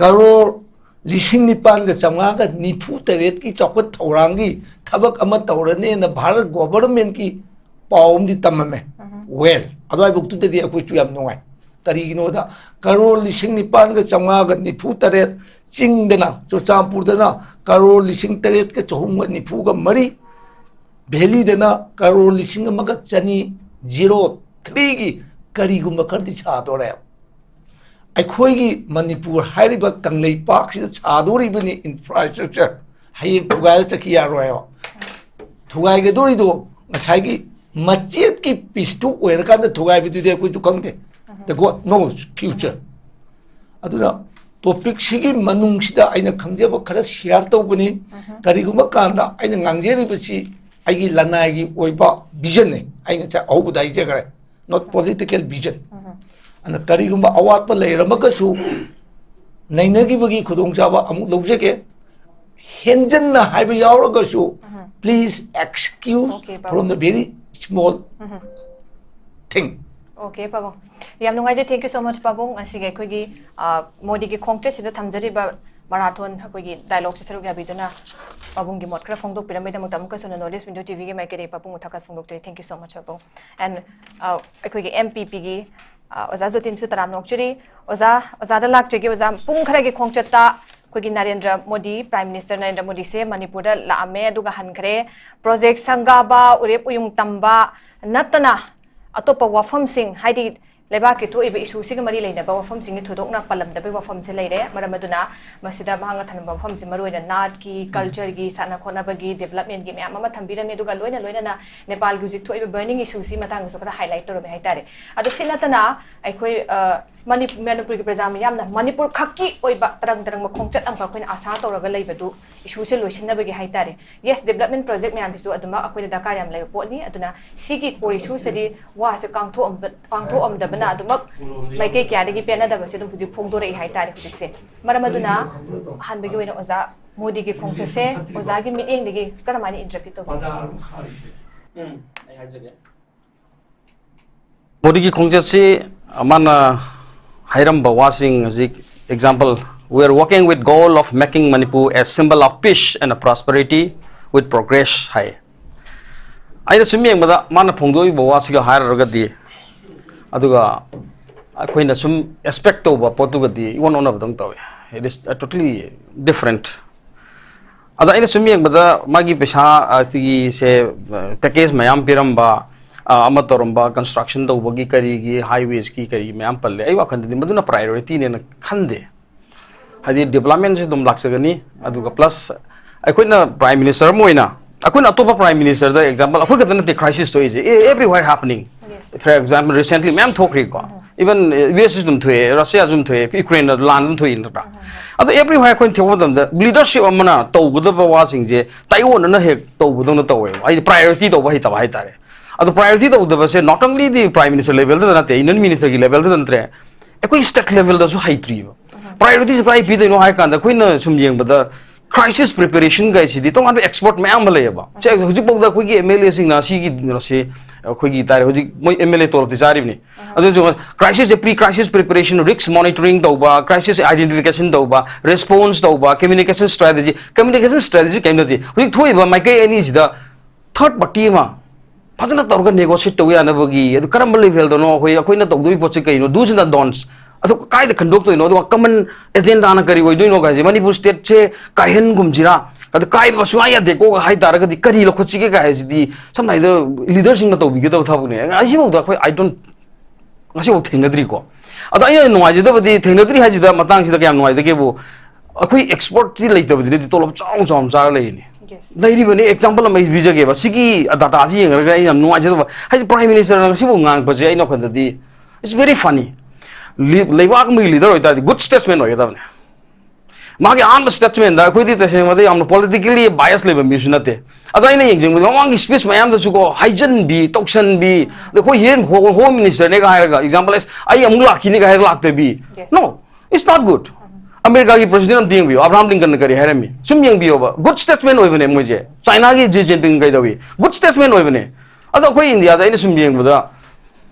ꯀꯔꯣꯔ ꯂꯤꯁꯤꯡ ꯅꯤꯄꯥꯟꯒ ꯆꯥꯝꯃꯉꯥꯒ ꯅꯤꯐꯨ ꯇꯔꯦꯠꯀꯤ ꯆꯥꯎꯈꯠ ꯊꯧꯔꯥꯡꯒꯤ ꯊꯕꯛ ꯑꯃ ꯇꯧꯔꯅꯦꯅ ꯚꯥꯔꯠ ꯒꯣꯚꯔꯟꯃꯦꯟꯠꯀꯤ ꯄꯥꯎ ꯑꯃꯗꯤ ꯇꯝꯃꯝꯃꯦ꯫ Well, ꯑꯗꯨꯋꯥꯏꯕꯨꯛꯇꯨꯗꯗꯤ ꯑꯩꯈꯣꯏꯁꯨ ꯌꯥꯝ ꯅꯨꯡꯉꯥꯏ꯫ ꯀꯔꯤꯒꯤꯅꯣꯗ, ꯀꯔꯣꯔ ꯂꯤꯁꯤꯡ ꯅꯤꯄꯥꯟꯒ ꯆꯥꯝꯃꯉꯥꯒ ꯅꯤꯐꯨ ꯇꯔꯦꯠ, ꯆꯤꯡꯗꯅ, ꯆꯨꯔꯆꯥꯟꯄꯨꯔꯗꯅ ꯀꯔꯣꯔ ꯂꯤꯁꯤꯡ ꯇꯔꯦꯠꯀ ꯆꯍꯨꯝꯒ ꯅꯤꯐꯨꯒ ꯃꯔꯤ, ꯚꯦꯂꯤꯗꯅ ꯀꯔꯣꯔ ꯂꯤꯁꯤꯡ ꯑꯃꯒ ꯆꯅꯤ, zero threeꯒꯤ ꯀꯔꯤꯒꯨꯝꯕ ꯈꯔꯗꯤ ꯁꯥꯗꯣꯔꯦ꯫ ꯑꯩꯈꯣꯏꯒꯤ ꯃꯅꯤꯄꯨꯔ ꯍꯥꯏꯔꯤꯕ ꯀꯪꯂꯩꯄꯥꯛꯁꯤꯗ ꯁꯥꯗꯣꯔꯤꯕꯅꯤ infrastructure, ꯍꯌꯦꯡ ꯊꯨꯒꯥꯏꯔ ꯆꯠꯈꯤ ꯌꯥꯔꯣꯏ ꯍꯥꯏꯕ꯫ ꯊꯨꯒꯥꯏꯒꯗꯣꯔꯤꯗꯣ ꯉꯁꯥꯏꯒꯤ ꯃꯆꯦꯠꯀꯤ ꯄꯤꯁꯇꯨ ꯑꯣꯏꯔꯀꯥꯟꯗ ꯊꯨꯒꯥꯏꯕꯗꯨꯗꯤ ꯑꯩꯈꯣꯏꯁꯨ ꯈꯪꯗꯦ꯫ The God knows future. ꯑꯗꯨꯅ ꯇꯣꯄꯤꯛꯁꯤꯒꯤ ꯃꯅꯨꯡꯁꯤꯗ ꯑꯩꯅ ꯈꯪꯖꯕ ꯈꯔ ꯁꯤꯌꯥꯔ ꯇꯧꯕꯅꯤ꯫ ꯀꯔꯤꯒꯨꯝꯕ ꯀꯥꯟꯗ ꯑꯩꯅ ꯉꯥꯡꯖꯔꯤꯕꯁꯤ ꯑꯩꯒꯤ ꯂꯅꯥꯏꯒꯤ ꯑꯣꯏꯕ ꯚꯤꯖꯟꯅꯤ꯫ ꯑꯩ ꯉꯁꯥꯏ ꯑꯍꯧꯕꯗ ꯍꯥꯏꯖꯈ꯭ꯔꯦ, not political vision. ꯑꯗꯨꯅ ꯀꯔꯤꯒꯨꯝꯕ ꯑꯋꯥꯠꯄ ꯂꯩꯔꯝꯃꯒꯁꯨ ꯅꯩꯅꯈꯤꯕꯒꯤ ꯈꯨꯗꯣꯡꯆꯥꯕ ꯑꯃꯨꯛ ꯂꯧꯖꯒꯦ꯫ ꯍꯦꯟꯖꯟꯅ ꯍꯥꯏꯕ ꯌꯥꯎꯔꯒꯁꯨ, please excuse Okay, ꯄꯥꯕꯨꯡ꯫ From the very small thing. Okay, ꯄꯥꯕꯨꯡ꯫ ꯌꯥꯝ ꯅꯨꯡꯉꯥꯏꯖꯩ, thank you so much, ꯄꯥꯕꯨꯡ꯫ ꯉꯁꯤꯒꯤ ꯑꯩꯈꯣꯏꯒꯤ, ꯑ, ꯃꯣꯗꯤꯒꯤ ꯈꯣꯡꯆꯠꯁꯤꯗ ꯊꯝꯖꯔꯤꯕ marathon ꯑꯩꯈꯣꯏꯒꯤ dialogueꯁꯦ ꯁꯔꯨꯛ ꯌꯥꯕꯤꯗꯨꯅ ꯄꯥꯕꯨꯡꯒꯤ ꯃꯣꯠ ꯈꯔ ꯐꯣꯡꯗꯣꯛꯄꯤꯔꯝꯕꯩꯗꯃꯛꯇ ꯑꯃꯨꯛꯀꯁꯨ ꯍꯟꯅ Knowledge Window TVꯒꯤ ꯃꯥꯏꯀꯩꯗꯒꯤ ꯄꯥꯕꯨꯡꯕꯨ ꯊꯥꯒꯠ ꯐꯣꯡꯗꯣꯛꯆꯔꯤ꯫ Thank you so much, ꯄꯥꯕꯨꯡ꯫ And, ꯑ, ꯑꯩꯈꯣꯏꯒꯤ MPPꯒꯤ, ꯑ, ꯑꯣꯖꯥ ꯖꯣꯇꯤꯟꯁꯨ ꯇꯔꯥꯝꯅ ꯑꯣꯛꯆꯔꯤ꯫ ꯑꯣꯖꯥ, ꯑꯣꯖꯥꯗ ꯂꯥꯛꯆꯒꯦ꯫ ꯑꯣꯖꯥ, ꯄꯨꯡ ꯈꯔꯒꯤ ꯈꯣꯡꯆꯠꯇ ꯑꯩꯈꯣꯏꯒꯤ ꯅꯔꯦꯟꯗ꯭ꯔ ꯃꯣꯗꯤ, Prime Minister ꯅꯔꯦꯟꯗ꯭ꯔ ꯃꯣꯗꯤꯁꯦ ꯃꯅꯤꯄꯨꯔꯗ ꯂꯥꯛꯑꯝꯃꯦ, ꯑꯗꯨꯒ ꯍꯟꯈ꯭ꯔꯦ꯫ Project ꯁꯪꯒꯥꯕ, ꯎꯔꯦꯞ ꯎꯌꯨꯡ ꯇꯝꯕ ꯅꯠꯇꯅ ꯑꯇꯣꯞꯄ ꯋꯥꯐꯝꯁꯤꯡ, ꯍꯥꯏꯗꯤ ꯂꯩꯕꯥꯛꯀꯤ ꯊꯣꯛꯏꯕ issueꯁꯤꯒ ꯃꯔꯤ ꯂꯩꯅꯕ ꯋꯥꯐꯝꯁꯤꯡꯒꯤ ꯊꯣꯏꯗꯣꯛꯅ ꯄꯜꯂꯝꯗꯕꯒꯤ ꯋꯥꯐꯝꯁꯦ ꯂꯩꯔꯦ꯫ ꯃꯔꯝ ꯑꯗꯨꯅ ꯃꯁꯤꯗ ꯃꯍꯥꯛꯅ ꯊꯝꯂꯝꯕ ꯋꯥꯐꯝꯁꯦ ꯃꯔꯨꯑꯣꯏꯅ ꯅꯥꯠꯀꯤ, cultureꯒꯤ, ꯁꯥꯟꯅ ꯈꯣꯠꯅꯕꯒꯤ, developmentꯀꯤ ꯃꯌꯥꯝ ꯑꯃ ꯊꯝꯕꯤꯔꯝꯃꯤ꯫ ꯑꯗꯨꯒ ꯂꯣꯏꯅ ꯂꯣꯏꯅꯅ ꯅꯦꯄꯥꯜꯒꯤ ꯍꯧꯖꯤꯛ ꯊꯣꯛꯏꯕ burning issueꯁꯤ ꯃꯇꯥꯡꯗꯁꯨ ꯈꯔ highlight ꯇꯧꯔꯝꯃꯦ ꯍꯥꯏꯇꯥꯔꯦ꯫ ꯑꯗꯣ ꯁꯤ ꯅꯠꯇꯅ ꯑꯩꯈꯣꯏ, ꯑ, ꯃꯅꯤ-, ꯃꯅꯤꯄꯨꯔꯒꯤ ꯄ꯭ꯔꯖꯥ ꯃꯤꯌꯥꯝꯅ ꯃꯅꯤꯄꯨꯔ ꯈꯛꯀꯤ ꯑꯣꯏꯕ ꯇꯔꯪ ꯇꯔꯪꯕ ꯈꯣꯡꯆꯠ ꯑꯃꯈꯛ ꯑꯩꯈꯣꯏꯅ ꯑꯥꯁꯥ ꯇꯧꯔꯒ ꯂꯩꯕꯗꯨ, issueꯁꯦ ꯂꯣꯏꯁꯤꯟꯅꯕꯒꯤ ꯍꯥꯏꯇꯥꯔꯦ꯫ Yes, development project ꯃꯌꯥꯝꯁꯤꯁꯨ ꯑꯗꯨꯃꯛ ꯑꯩꯈꯣꯏꯗ ꯗꯔꯀꯥꯔ ꯌꯥꯝ ꯂꯩꯕ ꯄꯣꯠꯅꯤ꯫ ꯑꯗꯨꯅ ꯁꯤꯒꯤ core issueꯁꯤꯗꯤ ꯋꯥꯁꯦ ꯀꯥꯡꯊꯣꯛꯑꯝꯕ-, ꯀꯥꯡꯊꯣꯛꯑꯝꯗꯕꯅ ꯑꯗꯨꯃꯛ ꯃꯥꯏꯀꯩ ꯀꯌꯥꯗꯒꯤ ꯄꯦꯟꯅꯗꯕꯁꯦ ꯑꯗꯨꯝ ꯍꯧꯖꯤꯛ ꯐꯣꯡꯗꯣꯔꯛꯏ ꯍꯥꯏꯇꯥꯔꯦ ꯍꯧꯖꯤꯛꯁꯦ꯫ ꯃꯔꯝ ꯑꯗꯨꯅ ꯑꯍꯥꯟꯕꯒꯤ ꯑꯣꯏꯅ ꯑꯣꯖꯥ ꯃꯣꯗꯤꯒꯤ ꯈꯣꯡꯆꯠꯁꯦ ꯑꯣꯖꯥꯒꯤ ꯃꯤꯠꯌꯦꯡꯗꯒꯤ ꯀꯔꯝꯍꯥꯏꯅ interpret ꯇꯧꯕꯤ? ꯎꯝ, ꯑꯩ ꯍꯥꯏꯖꯒꯦ꯫ ꯃꯣꯗꯤꯒꯤ ꯈꯣꯡꯆꯠꯁꯤ ꯃꯥꯅ ꯍꯥꯏꯔꯝꯕ ꯋꯥꯁꯤꯡ ꯍꯧꯖꯤꯛ, example, "We are working with goal of making Manipur a symbol of peace and prosperity with progress" ꯍꯥꯏ꯫ ꯑꯩꯅ ꯁꯨꯝ ꯌꯦꯡꯕꯗ ꯃꯥꯅ ꯐꯣꯡꯗꯣꯛꯏꯕ ꯋꯥꯁꯤꯒ ꯍꯥꯏꯔꯨꯔꯒꯗꯤ, ꯑꯗꯨꯒ ꯑꯩꯈꯣꯏꯅ ꯁꯨꯝ expect ꯇꯧꯕ ꯄꯣꯠꯇꯨꯒꯗꯤ ꯏꯑꯣꯟ ꯑꯣꯟꯅꯕꯗꯧꯅ ꯇꯧꯋꯦ꯫ It is totally different. ꯑꯗ ꯑꯩꯅ ꯁꯨꯝ ꯌꯦꯡꯕꯗ ꯃꯥꯒꯤ ꯄꯩꯁꯥ, ꯑ, ꯁꯤꯒꯤꯁꯦ, ꯑ, package ꯃꯌꯥꯝ ꯄꯤꯔꯝꯕ, ꯑ, ꯑꯃ ꯇꯧꯔꯝꯕ, construction ꯇꯧꯕꯒꯤ ꯀꯔꯤꯒꯤ, highwaysꯀꯤ ꯀꯔꯤ ꯃꯌꯥꯝ ꯄꯜꯂꯦ꯫ ꯑꯩ ꯋꯥꯈꯜꯗꯗꯤ ꯃꯗꯨꯅ priorityꯅꯦꯅ ꯈꯟꯗꯦ꯫ ꯍꯥꯏꯗꯤ developmentꯁꯦ ꯑꯗꯨꯝ ꯂꯥꯛꯆꯒꯅꯤ, ꯑꯗꯨꯒ plus ꯑꯩꯈꯣꯏꯅ Prime Minister ꯑꯃ ꯑꯣꯏꯅ, ꯑꯩꯈꯣꯏꯅ ꯑꯇꯣꯞꯄ Prime Ministerꯗ example, ꯑꯩꯈꯣꯏ ꯈꯛꯇ ꯅꯠꯇꯦ crisis ꯊꯣꯛꯏꯁꯦ, e-, everywhere happening. Yes. For example, recently ꯃꯌꯥꯝ ꯊꯣꯛꯈ꯭ꯔꯦꯀꯣ꯫ Even, ꯑ, USꯁꯨ ꯑꯗꯨꯝ ꯊꯣꯛꯑꯦ, Russiaꯁꯨ ꯑꯗꯨꯝ ꯊꯣꯛꯑꯦ, Ukraineꯗ ꯂꯥꯟ ꯑꯗꯨꯝ ꯊꯣꯛꯏ ꯅꯠꯇ꯭ꯔꯥ? ꯑꯗꯣ everywhere ꯑꯩꯈꯣꯏꯅ ꯊꯣꯛꯄ ꯃꯇꯝꯗ leadership ꯑꯃꯅ ꯇꯧꯒꯗꯕ ꯋꯥꯁꯤꯡꯁꯦ ꯇꯥꯏꯑꯣꯟꯅꯅ ꯍꯦꯛ ꯇꯧꯕꯗꯧꯅ ꯇꯧꯋꯦꯕ꯫ ꯍꯥꯏꯗꯤ priority ꯇꯧꯕ ꯍꯩꯇꯕ ꯍꯥꯏꯇꯥꯔꯦ꯫ ꯑꯗꯣ priority ꯇꯧꯗꯕꯁꯦ not only the Prime Minister levelꯗ ꯅꯠꯇꯦ, Union Ministerꯒꯤ levelꯗ ꯅꯠꯇ꯭ꯔꯦ, ꯑꯩꯈꯣꯏ state levelꯗꯁꯨ ꯍꯩꯇ꯭ꯔꯤꯕ꯫ ꯄ꯭ꯔꯥꯏꯌꯣꯔꯤꯇꯤꯁꯦ ꯀꯗꯥꯏ ꯄꯤꯗꯣꯏꯅꯣ ꯍꯥꯏ ꯀꯥꯟꯗ, ꯑꯩꯈꯣꯏꯅ ꯁꯨꯝ ꯌꯦꯡꯕꯗ crisis preparation ꯒꯥꯏꯁꯤꯗꯤ ꯇꯣꯉꯥꯟꯕ expert ꯃꯌꯥꯝ ꯑꯃ ꯂꯩꯌꯦꯕ꯫ ꯁꯦ, ꯍꯧꯖꯤꯛꯐꯥꯎꯗ ꯑꯩꯈꯣꯏꯒꯤ ꯑꯦꯝ ꯑꯦꯜ ꯑꯦꯁꯤꯡꯅ ꯁꯤꯒꯤ ꯀꯩꯅꯣꯁꯦ, ꯑꯩꯈꯣꯏꯒꯤ ꯇꯥꯔꯦ, ꯍꯧꯖꯤꯛ ꯃꯣꯏ ꯑꯦꯝ ꯑꯦꯜ ꯑꯦ ꯇꯣꯂꯣꯞꯇꯤ ꯆꯥꯔꯤꯕꯅꯤ꯫ ꯑꯗꯨꯁꯨ crisis ꯁꯦ, pre crisis preparation, risk monitoring ꯇꯧꯕ, crisis identification ꯇꯧꯕ, response ꯇꯧꯕ, communication strategy, communication strategy ꯀꯔꯤꯝ ꯅꯠꯇꯦ꯫ ꯍꯧꯖꯤꯛ ꯊꯣꯛꯏꯕ ꯃꯥꯏꯀꯩ ꯑꯅꯤꯁꯤꯗ ꯊꯥꯔꯠ ꯄꯥꯔꯇꯤ ꯑꯃ ꯐꯖꯅ ꯇꯧꯔꯒ negotiate ꯇꯧꯕ ꯌꯥꯅꯕꯒꯤ, ꯑꯗꯨ ꯀꯔꯝꯕ ꯂꯦꯚꯦꯜꯗꯅꯣ, ꯑꯩꯈꯣꯏ, ꯑꯩꯈꯣꯏꯅ ꯇꯧꯗꯣꯔꯤꯕ ꯄꯣꯠꯁꯦ ꯀꯩꯅꯣ, do's and don'ts, ꯑꯗꯨ ꯀꯥꯏꯗ ꯈꯟꯗꯣꯛꯇꯣꯏꯅꯣ, ꯑꯗꯨꯒ ꯀꯃꯟ ꯑꯦꯖꯦꯟꯗꯥꯅ ꯀꯔꯤ ꯑꯣꯏꯗꯣꯏꯅꯣ ꯍꯥꯏꯁꯦ, ꯃꯅꯤꯄꯨꯔ ꯁ꯭ꯇꯦꯠꯁꯦ ꯀꯥꯏꯍꯟꯒꯨꯝꯁꯤꯔꯥ, ꯑꯗꯨ ꯀꯥꯏꯕ ꯁꯨꯡꯌꯥ ꯌꯥꯗꯦꯀꯣ ꯍꯥꯏ ꯇꯥꯔꯒꯗꯤ ꯀꯔꯤ ꯂꯧꯈꯠꯁꯤꯒꯦ ꯀꯥꯏ ꯍꯥꯏꯁꯤꯗꯤ, ꯁꯝꯅ ꯍꯥꯏꯔꯕꯗ, ꯂꯤꯗꯔꯁꯤꯡꯅ ꯇꯧꯕꯤꯒꯗꯕ ꯊꯕꯛꯅꯦ꯫ ꯉꯁꯤꯐꯥꯎꯗ ꯑꯩꯈꯣꯏ, I don't, ꯉꯁꯤꯐꯥꯎ ꯊꯦꯡꯅꯗ꯭ꯔꯤꯀꯣ꯫ ꯑꯗꯣ ꯑꯩꯅ ꯅꯨꯡꯉꯥꯏꯖꯗꯕꯗꯤ, ꯊꯦꯡꯅꯗ꯭ꯔꯤ ꯍꯥꯏꯁꯤꯗ, ꯃꯇꯥꯡꯁꯤꯗ ꯀꯌꯥꯝ ꯅꯨꯡꯉꯥꯏꯖꯗꯒꯦꯕꯨ, ꯑꯩꯈꯣꯏ ꯑꯦꯛꯁꯄꯔꯠꯁꯤ ꯂꯩꯇꯕꯗꯤ ꯅꯠꯇꯦ, ꯇꯣꯂꯣꯞ ꯆꯥꯎꯅ ꯆꯥꯎꯅ ꯆꯥꯔ ꯂꯩꯔꯤꯅꯤ꯫ ꯂꯩꯔꯤꯕꯅꯤ꯫ ꯑꯦꯛꯖꯥꯝꯄꯜ ꯑꯃ ꯑꯩ ꯄꯤꯖꯒꯦꯕ꯫ ꯁꯤꯒꯤ ꯗꯥꯇꯥꯁꯤ ꯌꯦꯡꯉꯒ ꯑꯩ ꯌꯥꯝ ꯅꯨꯡꯉꯥꯏꯖꯗꯕ꯫ ꯍꯥꯏꯗꯤ, ꯄ꯭ꯔꯥꯏꯝ ꯃꯤꯅꯤꯁꯇꯔꯅ ꯉꯁꯤꯐꯥꯎ ꯉꯥꯡꯉꯛꯄꯁꯦ ꯑꯩꯅ ꯋꯥꯈꯜꯗꯗꯤ, it's very funny꯫ ꯂꯤ-, ꯂꯩꯕꯥꯛ ꯑꯃꯒꯤ ꯂꯤꯗꯔ ꯑꯣꯏꯇꯥꯔꯗꯤ ꯒꯨꯗ ꯁ꯭ꯇꯦꯠꯁꯃꯦꯟ ꯑꯣꯏꯒꯗꯕꯅꯦ꯫ ꯃꯥꯒꯤ ꯑꯍꯥꯟꯕ ꯁ꯭ꯇꯦꯠꯁꯃꯦꯟꯗ, ꯑꯩꯈꯣꯏꯗꯤ ꯇꯁꯦꯡꯕꯗ ꯌꯥꯝꯅ ꯄꯣꯂꯤꯇꯤꯀꯦꯜꯂꯤ ꯕꯥꯏꯁ ꯂꯩꯕ ꯃꯤꯁꯨ ꯅꯠꯇꯦ꯫ ꯑꯗꯣ ꯑꯩꯅ ꯌꯦꯡꯖꯕꯗ ꯃꯃꯥꯡꯒꯤ ꯁ꯭ꯄꯤꯆ ꯃꯌꯥꯝꯗꯁꯨꯀꯣ, ꯍꯥꯏꯖꯟꯕꯤ, ꯇꯧꯁꯟꯕꯤ, ꯑꯗ ꯑꯩꯈꯣꯏ ꯍꯦꯟ ꯍꯣ-, ꯍꯣꯝ ꯃꯤꯅꯤꯁꯇꯔꯅꯦꯒ ꯍꯥꯏꯔꯒ, ꯑꯦꯛꯖꯥꯝꯄꯜ, ꯑꯩ ꯑꯃꯨꯛ ꯂꯥꯛꯈꯤꯅꯤꯒ ꯍꯥꯏꯔꯒ ꯂꯥꯛꯇꯕꯤ꯫ Yes. No, it's not good꯫ ꯑꯃꯦꯔꯤꯀꯥꯒꯤ ꯄ꯭ꯔꯁꯤꯗꯦꯟ ꯑꯝꯇ ꯌꯦꯡꯕꯤꯌꯨ, ꯑꯕ꯭ꯔꯥꯍꯥꯝ ꯂꯤꯡꯀꯟꯅ ꯀꯔꯤ ꯍꯥꯏꯔꯝꯃꯤ? ꯁꯨꯝ ꯌꯦꯡꯕꯤꯌꯣꯕ, ꯒꯨꯗ ꯁ꯭ꯇꯦꯠꯁꯃꯦꯟ ꯑꯣꯏꯕꯅꯦ ꯃꯣꯏꯁꯦ꯫ ꯆꯥꯏꯅꯥꯒꯤ ꯖꯤ ꯖꯤꯟꯄꯤꯡ ꯀꯩꯗꯧꯏ? ꯒꯨꯗ ꯁ꯭ꯇꯦꯠꯁꯃꯦꯟ ꯑꯣꯏꯕꯅꯦ꯫ ꯑꯗꯣ ꯑꯩꯈꯣꯏ ꯏꯟꯗꯤꯌꯥꯗ ꯑꯩꯅ ꯁꯨꯝ ꯌꯦꯡꯕꯗ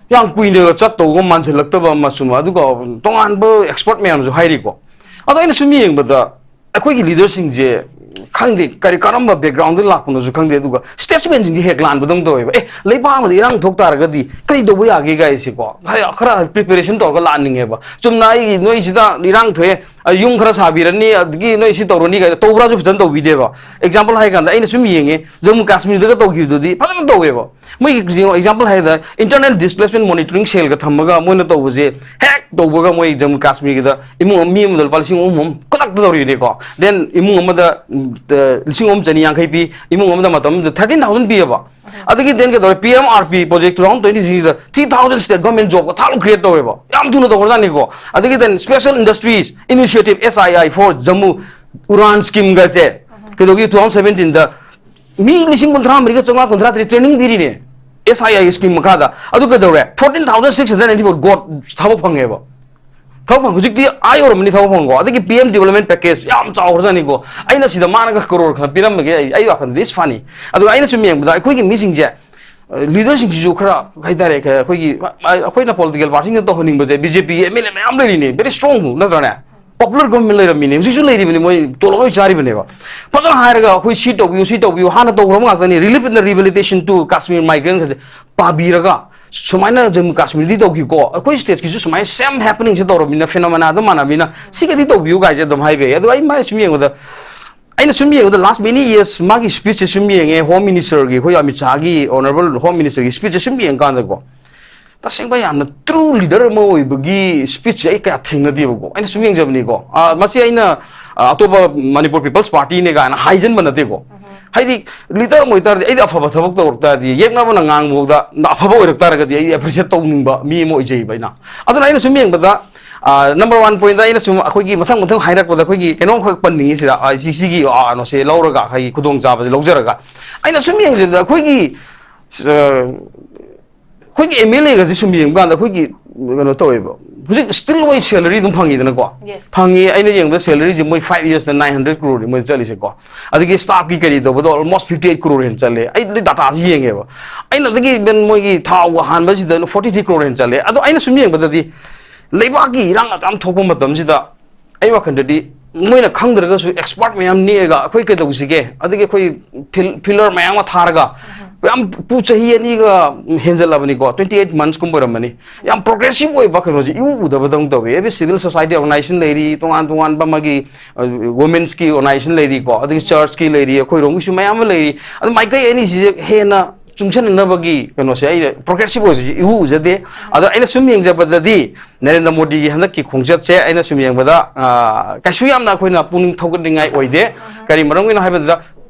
ꯌꯥꯝ ꯀꯨꯏꯅ ꯆꯠꯇꯧꯕ ꯃꯥꯟꯁꯤꯜꯂꯛꯇꯕ ꯑꯃ ꯁꯨꯝ, ꯑꯗꯨꯒ ꯇꯣꯉꯥꯟꯕ ꯑꯦꯛꯁꯄꯔꯠ ꯃꯌꯥꯝꯁꯨ ꯍꯥꯏꯔꯤꯀꯣ꯫ ꯑꯗꯣ ꯑꯩꯅ ꯁꯨꯝ ꯌꯦꯡꯕꯗ ꯑꯩꯈꯣꯏꯒꯤ ꯂꯤꯗꯔꯁꯤꯡꯁꯦ, ꯈꯪꯗꯦ, ꯀꯔꯤ, ꯀꯔꯝꯕ ꯕꯦꯛꯒ꯭ꯔꯥꯎꯟꯗꯒꯤ ꯂꯥꯛꯄꯅꯣꯁꯨ ꯈꯪꯗꯦ, ꯑꯗꯨꯒ ꯁ꯭ꯇꯦꯠꯁꯃꯦꯟꯁꯤꯡꯁꯦ ꯍꯦꯛ ꯂꯥꯟꯕꯗꯧꯅ ꯇꯧꯋꯦꯕ꯫ ꯑꯦ, ꯂꯩꯕꯥꯛ ꯑꯃꯗ ꯏꯔꯥꯡ ꯊꯣꯛ ꯇꯥꯔꯒꯗꯤ ꯀꯔꯤ ꯇꯧꯕ ꯌꯥꯒꯦ ꯀꯥꯏꯁꯤꯀꯣ, ꯈꯔ, ꯈꯔ ꯄ꯭ꯔꯤꯄꯦꯔꯦꯁꯟ ꯇꯧꯔꯒ ꯂꯥꯛꯍꯟꯅꯤꯡꯉꯦꯕ꯫ ꯆꯨꯝꯅ ꯑꯩꯒꯤ, ꯅꯣꯏꯁꯤꯗ ꯏꯔꯥꯡ ꯊꯣꯛꯑꯦ, ꯑ, ꯌꯨꯝ ꯈꯔ ꯁꯥꯕꯤꯔꯅꯤ, ꯑꯗꯒꯤ ꯅꯣꯏ ꯁꯤ ꯇꯧꯔꯅꯤ ꯀꯥꯏꯅ ꯇꯧꯕ꯭ꯔꯥꯁꯨ ꯐꯖꯅ ꯇꯧꯕꯤꯗꯦꯕ꯫ ꯑꯦꯛꯖꯥꯝꯄꯜ ꯍꯥꯏ ꯀꯥꯟꯗ ꯑꯩꯅ ꯁꯨꯝ ꯌꯦꯡꯉꯦ, ꯖꯝꯃꯨ ꯀꯥꯁꯃꯤꯔꯗꯒ ꯇꯧꯈꯤꯕꯗꯨꯗꯤ ꯐꯖꯅ ꯇꯧꯋꯦꯕ꯫ ꯃꯣꯏꯒꯤ, ꯌꯦꯡꯉꯣ, ꯑꯦꯛꯖꯥꯝꯄꯜ ꯍꯥꯏꯗ, internal displacement monitoring cell ꯒ ꯊꯝꯃꯒ ꯃꯣꯏꯅ ꯇꯧꯕꯁꯦ, ꯍꯦꯛ ꯇꯧꯕꯒ ꯃꯣꯏ ꯖꯝꯃꯨ ꯀꯥꯁꯃꯤꯔꯒꯤꯗ ꯏꯃꯨꯡ ꯑꯃ, ꯃꯤ ꯑꯃꯗ ꯂꯨꯄꯥ ꯂꯤꯁꯤꯡ ꯑꯍꯨꯝ ꯑꯍꯨꯝ ꯈꯨꯗꯛꯇ ꯇꯧꯔꯤꯅꯦꯀꯣ꯫ Then ꯏꯃꯨꯡ ꯑꯃꯗ, ꯎꯝ, ꯇ-, ꯂꯤꯁꯤꯡ ꯑꯍꯨꯝ ꯆꯅꯤ ꯌꯥꯡꯈꯩ ꯄꯤ, ꯏꯃꯨꯡ ꯑꯃꯗ ꯃꯇꯝ ꯑꯃꯗ thirteen thousand ꯄꯤꯌꯦꯕ꯫ ꯑꯗꯒꯤ then ꯀꯩꯗꯧꯔꯦ, P M R P project two thousand twenty six ꯗ three thousand state government job ꯊꯥ create ꯇꯧꯋꯦꯕ꯫ ꯌꯥꯝ ꯊꯨꯅ ꯇꯧꯈ꯭ꯔꯖꯥꯠꯅꯤꯀꯣ꯫ ꯑꯗꯒꯤ then special industries initiative, S I I for Jammu, UDAN scheme ꯒꯁꯦ ꯀꯩꯗꯧꯒꯤ, two thousand seventeen ꯗ ꯃꯤ ꯂꯤꯁꯤꯡ ꯀꯨꯟꯊ꯭ꯔꯥ ꯃꯔꯤꯒ ꯆꯥꯝꯃꯉꯥ ꯀꯨꯟꯊ꯭ꯔꯥ ꯇꯔꯦꯠ training ꯄꯤꯔꯤꯅꯦ, S I I scheme ꯃꯈꯥꯗ꯫ ꯑꯗꯨ ꯀꯩꯗꯧꯔꯦ? Fourteen thousand six hundred ninety four God ꯊꯕꯛ ꯐꯪꯉꯦꯕ꯫ ꯊꯕꯛ ꯐꯪ ꯍꯧꯖꯤꯛꯇꯤ ꯑꯥ ꯌꯧꯔꯝꯃꯅꯤ ꯊꯕꯛ ꯐꯪꯀꯣ꯫ ꯑꯗꯒꯤ P M development package ꯌꯥꯝ ꯆꯥꯎꯈ꯭ꯔꯖꯥꯠꯅꯤꯀꯣ꯫ ꯑꯩꯅ ꯁꯤꯗ ꯃꯥꯅꯒ ꯀꯔꯣꯔ ꯈꯔ ꯄꯤꯔꯝꯕꯒꯦ ꯑꯩ ꯑꯩ ꯋꯥꯈꯜꯗꯗꯤ it's funny꯫ ꯑꯗꯨꯒ ꯑꯩꯅ ꯁꯨꯝ ꯌꯦꯡꯕꯗ ꯑꯩꯈꯣꯏꯒꯤ ꯃꯤꯁꯤꯡꯁꯦ ꯂꯤꯗꯔꯁꯤꯡꯁꯤꯁꯨ ꯈꯔ ꯀꯩ ꯍꯥꯏꯇꯥꯔꯦ ꯑꯩꯈꯣꯏꯒꯤ ꯑꯩꯈꯣꯏꯅ political ꯄꯥꯔꯇꯤꯁꯤꯡꯅ ꯇꯧꯍꯟꯅꯤꯡꯕꯁꯦ꯫ B J P M L A ꯃꯌꯥꯝ ꯂꯩꯔꯤꯅꯦ, very strong ꯅꯠꯇ꯭ꯔꯅꯦ? Popular government ꯂꯩꯔꯝꯃꯤꯅꯦ, ꯍꯧꯖꯤꯛꯁꯨ ꯂꯩꯔꯤꯕꯅꯤ, ꯃꯣꯏ ꯇꯣꯂꯣꯞ ꯂꯣꯏ ꯆꯥꯔꯤꯕꯅꯦꯕ꯫ ꯐꯖꯅ ꯍꯥꯏꯔꯒ ꯑꯩꯈꯣꯏ ꯁꯤ ꯇꯧꯕꯤꯌꯨ, ꯁꯤ ꯇꯧꯕꯤꯌꯨ, ꯍꯥꯟꯅ ꯇꯧꯈ꯭ꯔꯕ ꯉꯥꯛꯇꯅꯤ꯫ Relief and rehabilitation to Kashmir migrant ꯈꯁꯦ ꯄꯥꯕꯤꯔꯒ ꯁꯨꯃꯥꯏꯅ ꯖꯝꯃꯨ ꯀꯥꯁꯃꯤꯔꯗꯤ ꯇꯧꯈꯤꯀꯣ, ꯑꯩꯈꯣꯏ ꯁ꯭ꯇꯦꯠꯀꯤꯁꯨ ꯁꯨꯃꯥꯏꯅ same happening ꯁꯦ ꯇꯧꯔꯕꯅꯤꯅ, phenomena ꯑꯗꯨꯝ ꯃꯥꯟꯅꯕꯅꯤꯅ ꯁꯤꯒꯗꯤ ꯇꯧꯕꯤꯌꯨ ꯀꯥꯏꯁꯦ ꯑꯗꯨꯝ ꯍꯥꯏꯕ ꯌꯥꯏ꯫ ꯑꯗꯣ ꯑꯩ ꯃꯥꯏ ꯁꯨꯝ ꯌꯦꯡꯕꯗ ꯑꯩꯅ ꯁꯨꯝ ꯌꯦꯡꯕꯗ last many years ꯃꯥꯒꯤ speech ꯁꯦ ꯁꯨꯝ ꯌꯦꯡꯉꯦ, Home Minister ꯒꯤ, ꯑꯩꯈꯣꯏ ꯑꯃꯤꯠ ꯁꯥꯍꯒꯤ, Honourable Home Minister ꯒꯤ speech ꯁꯦ ꯁꯨꯝ ꯌꯦꯡꯀꯥꯟꯗꯀꯣ, ꯇꯁꯦꯡꯕ ꯌꯥꯝꯅ true leader ꯑꯃ ꯑꯣꯏꯕꯒꯤ speech ꯁꯦ ꯑꯩ ꯀꯌꯥ ꯊꯦꯡꯅꯗꯦꯕꯀꯣ꯫ ꯑꯩꯅ ꯁꯨꯝ ꯌꯦꯡꯖꯕꯅꯤꯀꯣ, ꯑ, ꯃꯁꯤ ꯑꯩꯅ, ꯑ, ꯑꯇꯣꯞꯄ Manipur People's Party ꯅꯦ ꯀꯥꯏꯅ ꯍꯥꯏꯖꯟꯕ ꯅꯠꯇꯦꯀꯣ꯫ ꯍꯥꯏꯗꯤ leader ꯑꯃ ꯑꯣꯏꯇꯥꯔꯗꯤ, ꯑꯩꯗꯤ ꯑꯐꯕ ꯊꯕꯛ ꯇꯧꯔꯛ ꯇꯥꯔꯗꯤ, ꯌꯦꯛꯅꯕꯅ ꯉꯥꯡꯕꯗ ꯑꯐꯕ ꯑꯣꯏꯔꯛ ꯇꯥꯔꯒꯗꯤ ꯑꯩ appreciate ꯇꯧꯅꯤꯡꯕ ꯃꯤ ꯑꯃ ꯑꯣꯏꯖꯩꯕ ꯑꯩꯅ꯫ ꯑꯗꯨꯅ ꯑꯩꯅ ꯁꯨꯝ ꯌꯦꯡꯕꯗ, ꯑ, number one point ꯑꯩꯅ ꯁꯨꯝ ꯑꯩꯈꯣꯏꯒꯤ ꯃꯊꯪ ꯃꯊꯪ ꯍꯥꯏꯔꯛꯄꯗ ꯑꯩꯈꯣꯏꯒꯤ ꯀꯩꯅꯣꯝꯈꯛ ꯄꯟꯅꯤꯡꯉꯤ ꯁꯤꯗ, ꯑ, ꯁꯤ, ꯁꯤꯒꯤ, ꯑ, ꯀꯩꯅꯣꯁꯦ ꯂꯧꯔꯒ, ꯑꯩꯈꯣꯏꯒꯤ ꯈꯨꯗꯣꯡꯆꯥꯕꯁꯦ ꯂꯧꯖꯔꯒ ꯑꯩꯅ ꯁꯨꯝ ꯌꯦꯡꯖꯕꯗ ꯑꯩꯈꯣꯏꯒꯤ, ꯑ, ꯑꯩꯈꯣꯏꯒꯤ M L A ꯒꯁꯦ ꯁꯨꯝ ꯌꯦꯡꯕ ꯀꯥꯟꯗ ꯑꯩꯈꯣꯏꯒꯤ ꯀꯩꯅꯣ ꯇꯧꯋꯦꯕ, ꯍꯧꯖꯤꯛ still ꯃꯣꯏ salary ꯑꯗꯨꯝ ꯐꯪꯉꯤꯗꯅꯀꯣ꯫ Yes. ꯐꯪꯉꯤ꯫ ꯑꯩꯅ ꯌꯦꯡꯕꯗ salary ꯁꯦ ꯃꯣꯏ five years ꯇ nine hundred crore ꯅꯤ ꯃꯣꯏ ꯆꯠꯂꯤꯁꯦꯀꯣ꯫ ꯑꯗꯒꯤ staff ꯀꯤ ꯀꯔꯤ ꯇꯧꯕꯗꯣ almost fifty eight crore ꯍꯦꯟꯅ ꯆꯠꯂꯦ꯫ ꯑꯩ ꯂꯣꯏ data ꯁꯤ ꯌꯦꯡꯉꯦꯕ꯫ ꯑꯩꯅ ꯑꯗꯒꯤ even ꯃꯣꯏꯒꯤ ꯊꯥꯎ ꯍꯥꯟꯕꯁꯤꯗ forty three crore ꯍꯦꯟꯅ ꯆꯠꯂꯦ꯫ ꯑꯗꯣ ꯑꯩꯅ ꯁꯨꯝ ꯌꯦꯡꯕꯗꯗꯤ ꯂꯩꯕꯥꯛꯀꯤ ꯏꯔꯥꯡ ꯑꯗꯨꯌꯥꯝ ꯊꯣꯛꯄ ꯃꯇꯝꯁꯤꯗ ꯑꯩ ꯋꯥꯈꯜꯗꯗꯤ ꯃꯣꯏꯅ ꯈꯪꯗ꯭ꯔꯒꯁꯨ expert ꯃꯌꯥꯝ ꯅꯦꯛꯑꯒ ꯑꯩꯈꯣꯏ ꯀꯩꯗꯧꯁꯤꯒꯦ, ꯑꯗꯒꯤ ꯑꯩꯈꯣꯏ fil-, filler ꯃꯌꯥꯝ ꯑꯃ ꯊꯥꯔꯒ ꯌꯥꯝ ꯄꯨ ꯆꯍꯤ ꯑꯅꯤꯒ ꯍꯦꯟꯖꯜꯂꯕꯅꯤꯀꯣ, twenty eight months ꯀꯨꯝꯕ ꯑꯣꯏꯔꯝꯃꯅꯤ꯫ ꯌꯥꯝ progressive ꯑꯣꯏꯕ ꯀꯩꯅꯣꯁꯦ ꯏꯎ ꯎꯗꯕꯗꯧꯅ ꯇꯧꯋꯤ꯫ Every civil society organization ꯂꯩꯔꯤ, ꯇꯣꯉꯥꯟ ꯇꯣꯉꯥꯟꯕ ꯃꯥꯒꯤ, ꯑ, women's ꯀꯤ organization ꯂꯩꯔꯤꯀꯣ, ꯑꯗꯒꯤ church ꯀꯤ ꯂꯩꯔꯤ, ꯑꯩꯈꯣꯏꯔꯣꯝꯒꯤꯁꯨ ꯃꯌꯥꯝ ꯑꯃ ꯂꯩꯔꯤ꯫ ꯑꯗꯨ ꯃꯥꯏꯀꯩ ꯑꯅꯤꯁꯤꯁꯦ ꯍꯦꯟꯅ ꯆꯨꯡꯁꯤꯟꯅꯅꯕꯒꯤ ꯀꯩꯅꯣꯁꯦ ꯑꯩꯅ progressive ꯑꯣꯏꯕꯁꯦ ꯏꯎ ꯎꯖꯗꯦ꯫ ꯑꯗꯣ ꯑꯩꯅ ꯁꯨꯝ ꯌꯦꯡꯖꯕꯗꯗꯤ ꯅꯔꯦꯟꯗ꯭ꯔ ꯃꯣꯗꯤꯒꯤ ꯍꯟꯗꯛꯀꯤ ꯈꯣꯡꯆꯠꯁꯦ ꯑꯩꯅ ꯁꯨꯝ ꯌꯦꯡꯕꯗ, ꯑ, ꯀꯩꯁꯨ ꯌꯥꯝꯅ ꯑꯩꯈꯣꯏꯅ ꯄꯨꯛꯅꯤꯡ ꯊꯧꯒꯠꯅꯤꯡꯉꯥꯏ ꯑꯣꯏꯗꯦ꯫ ꯀꯔꯤ ꯃꯔꯝꯒꯤꯅꯣ ꯍꯥꯏꯕꯗ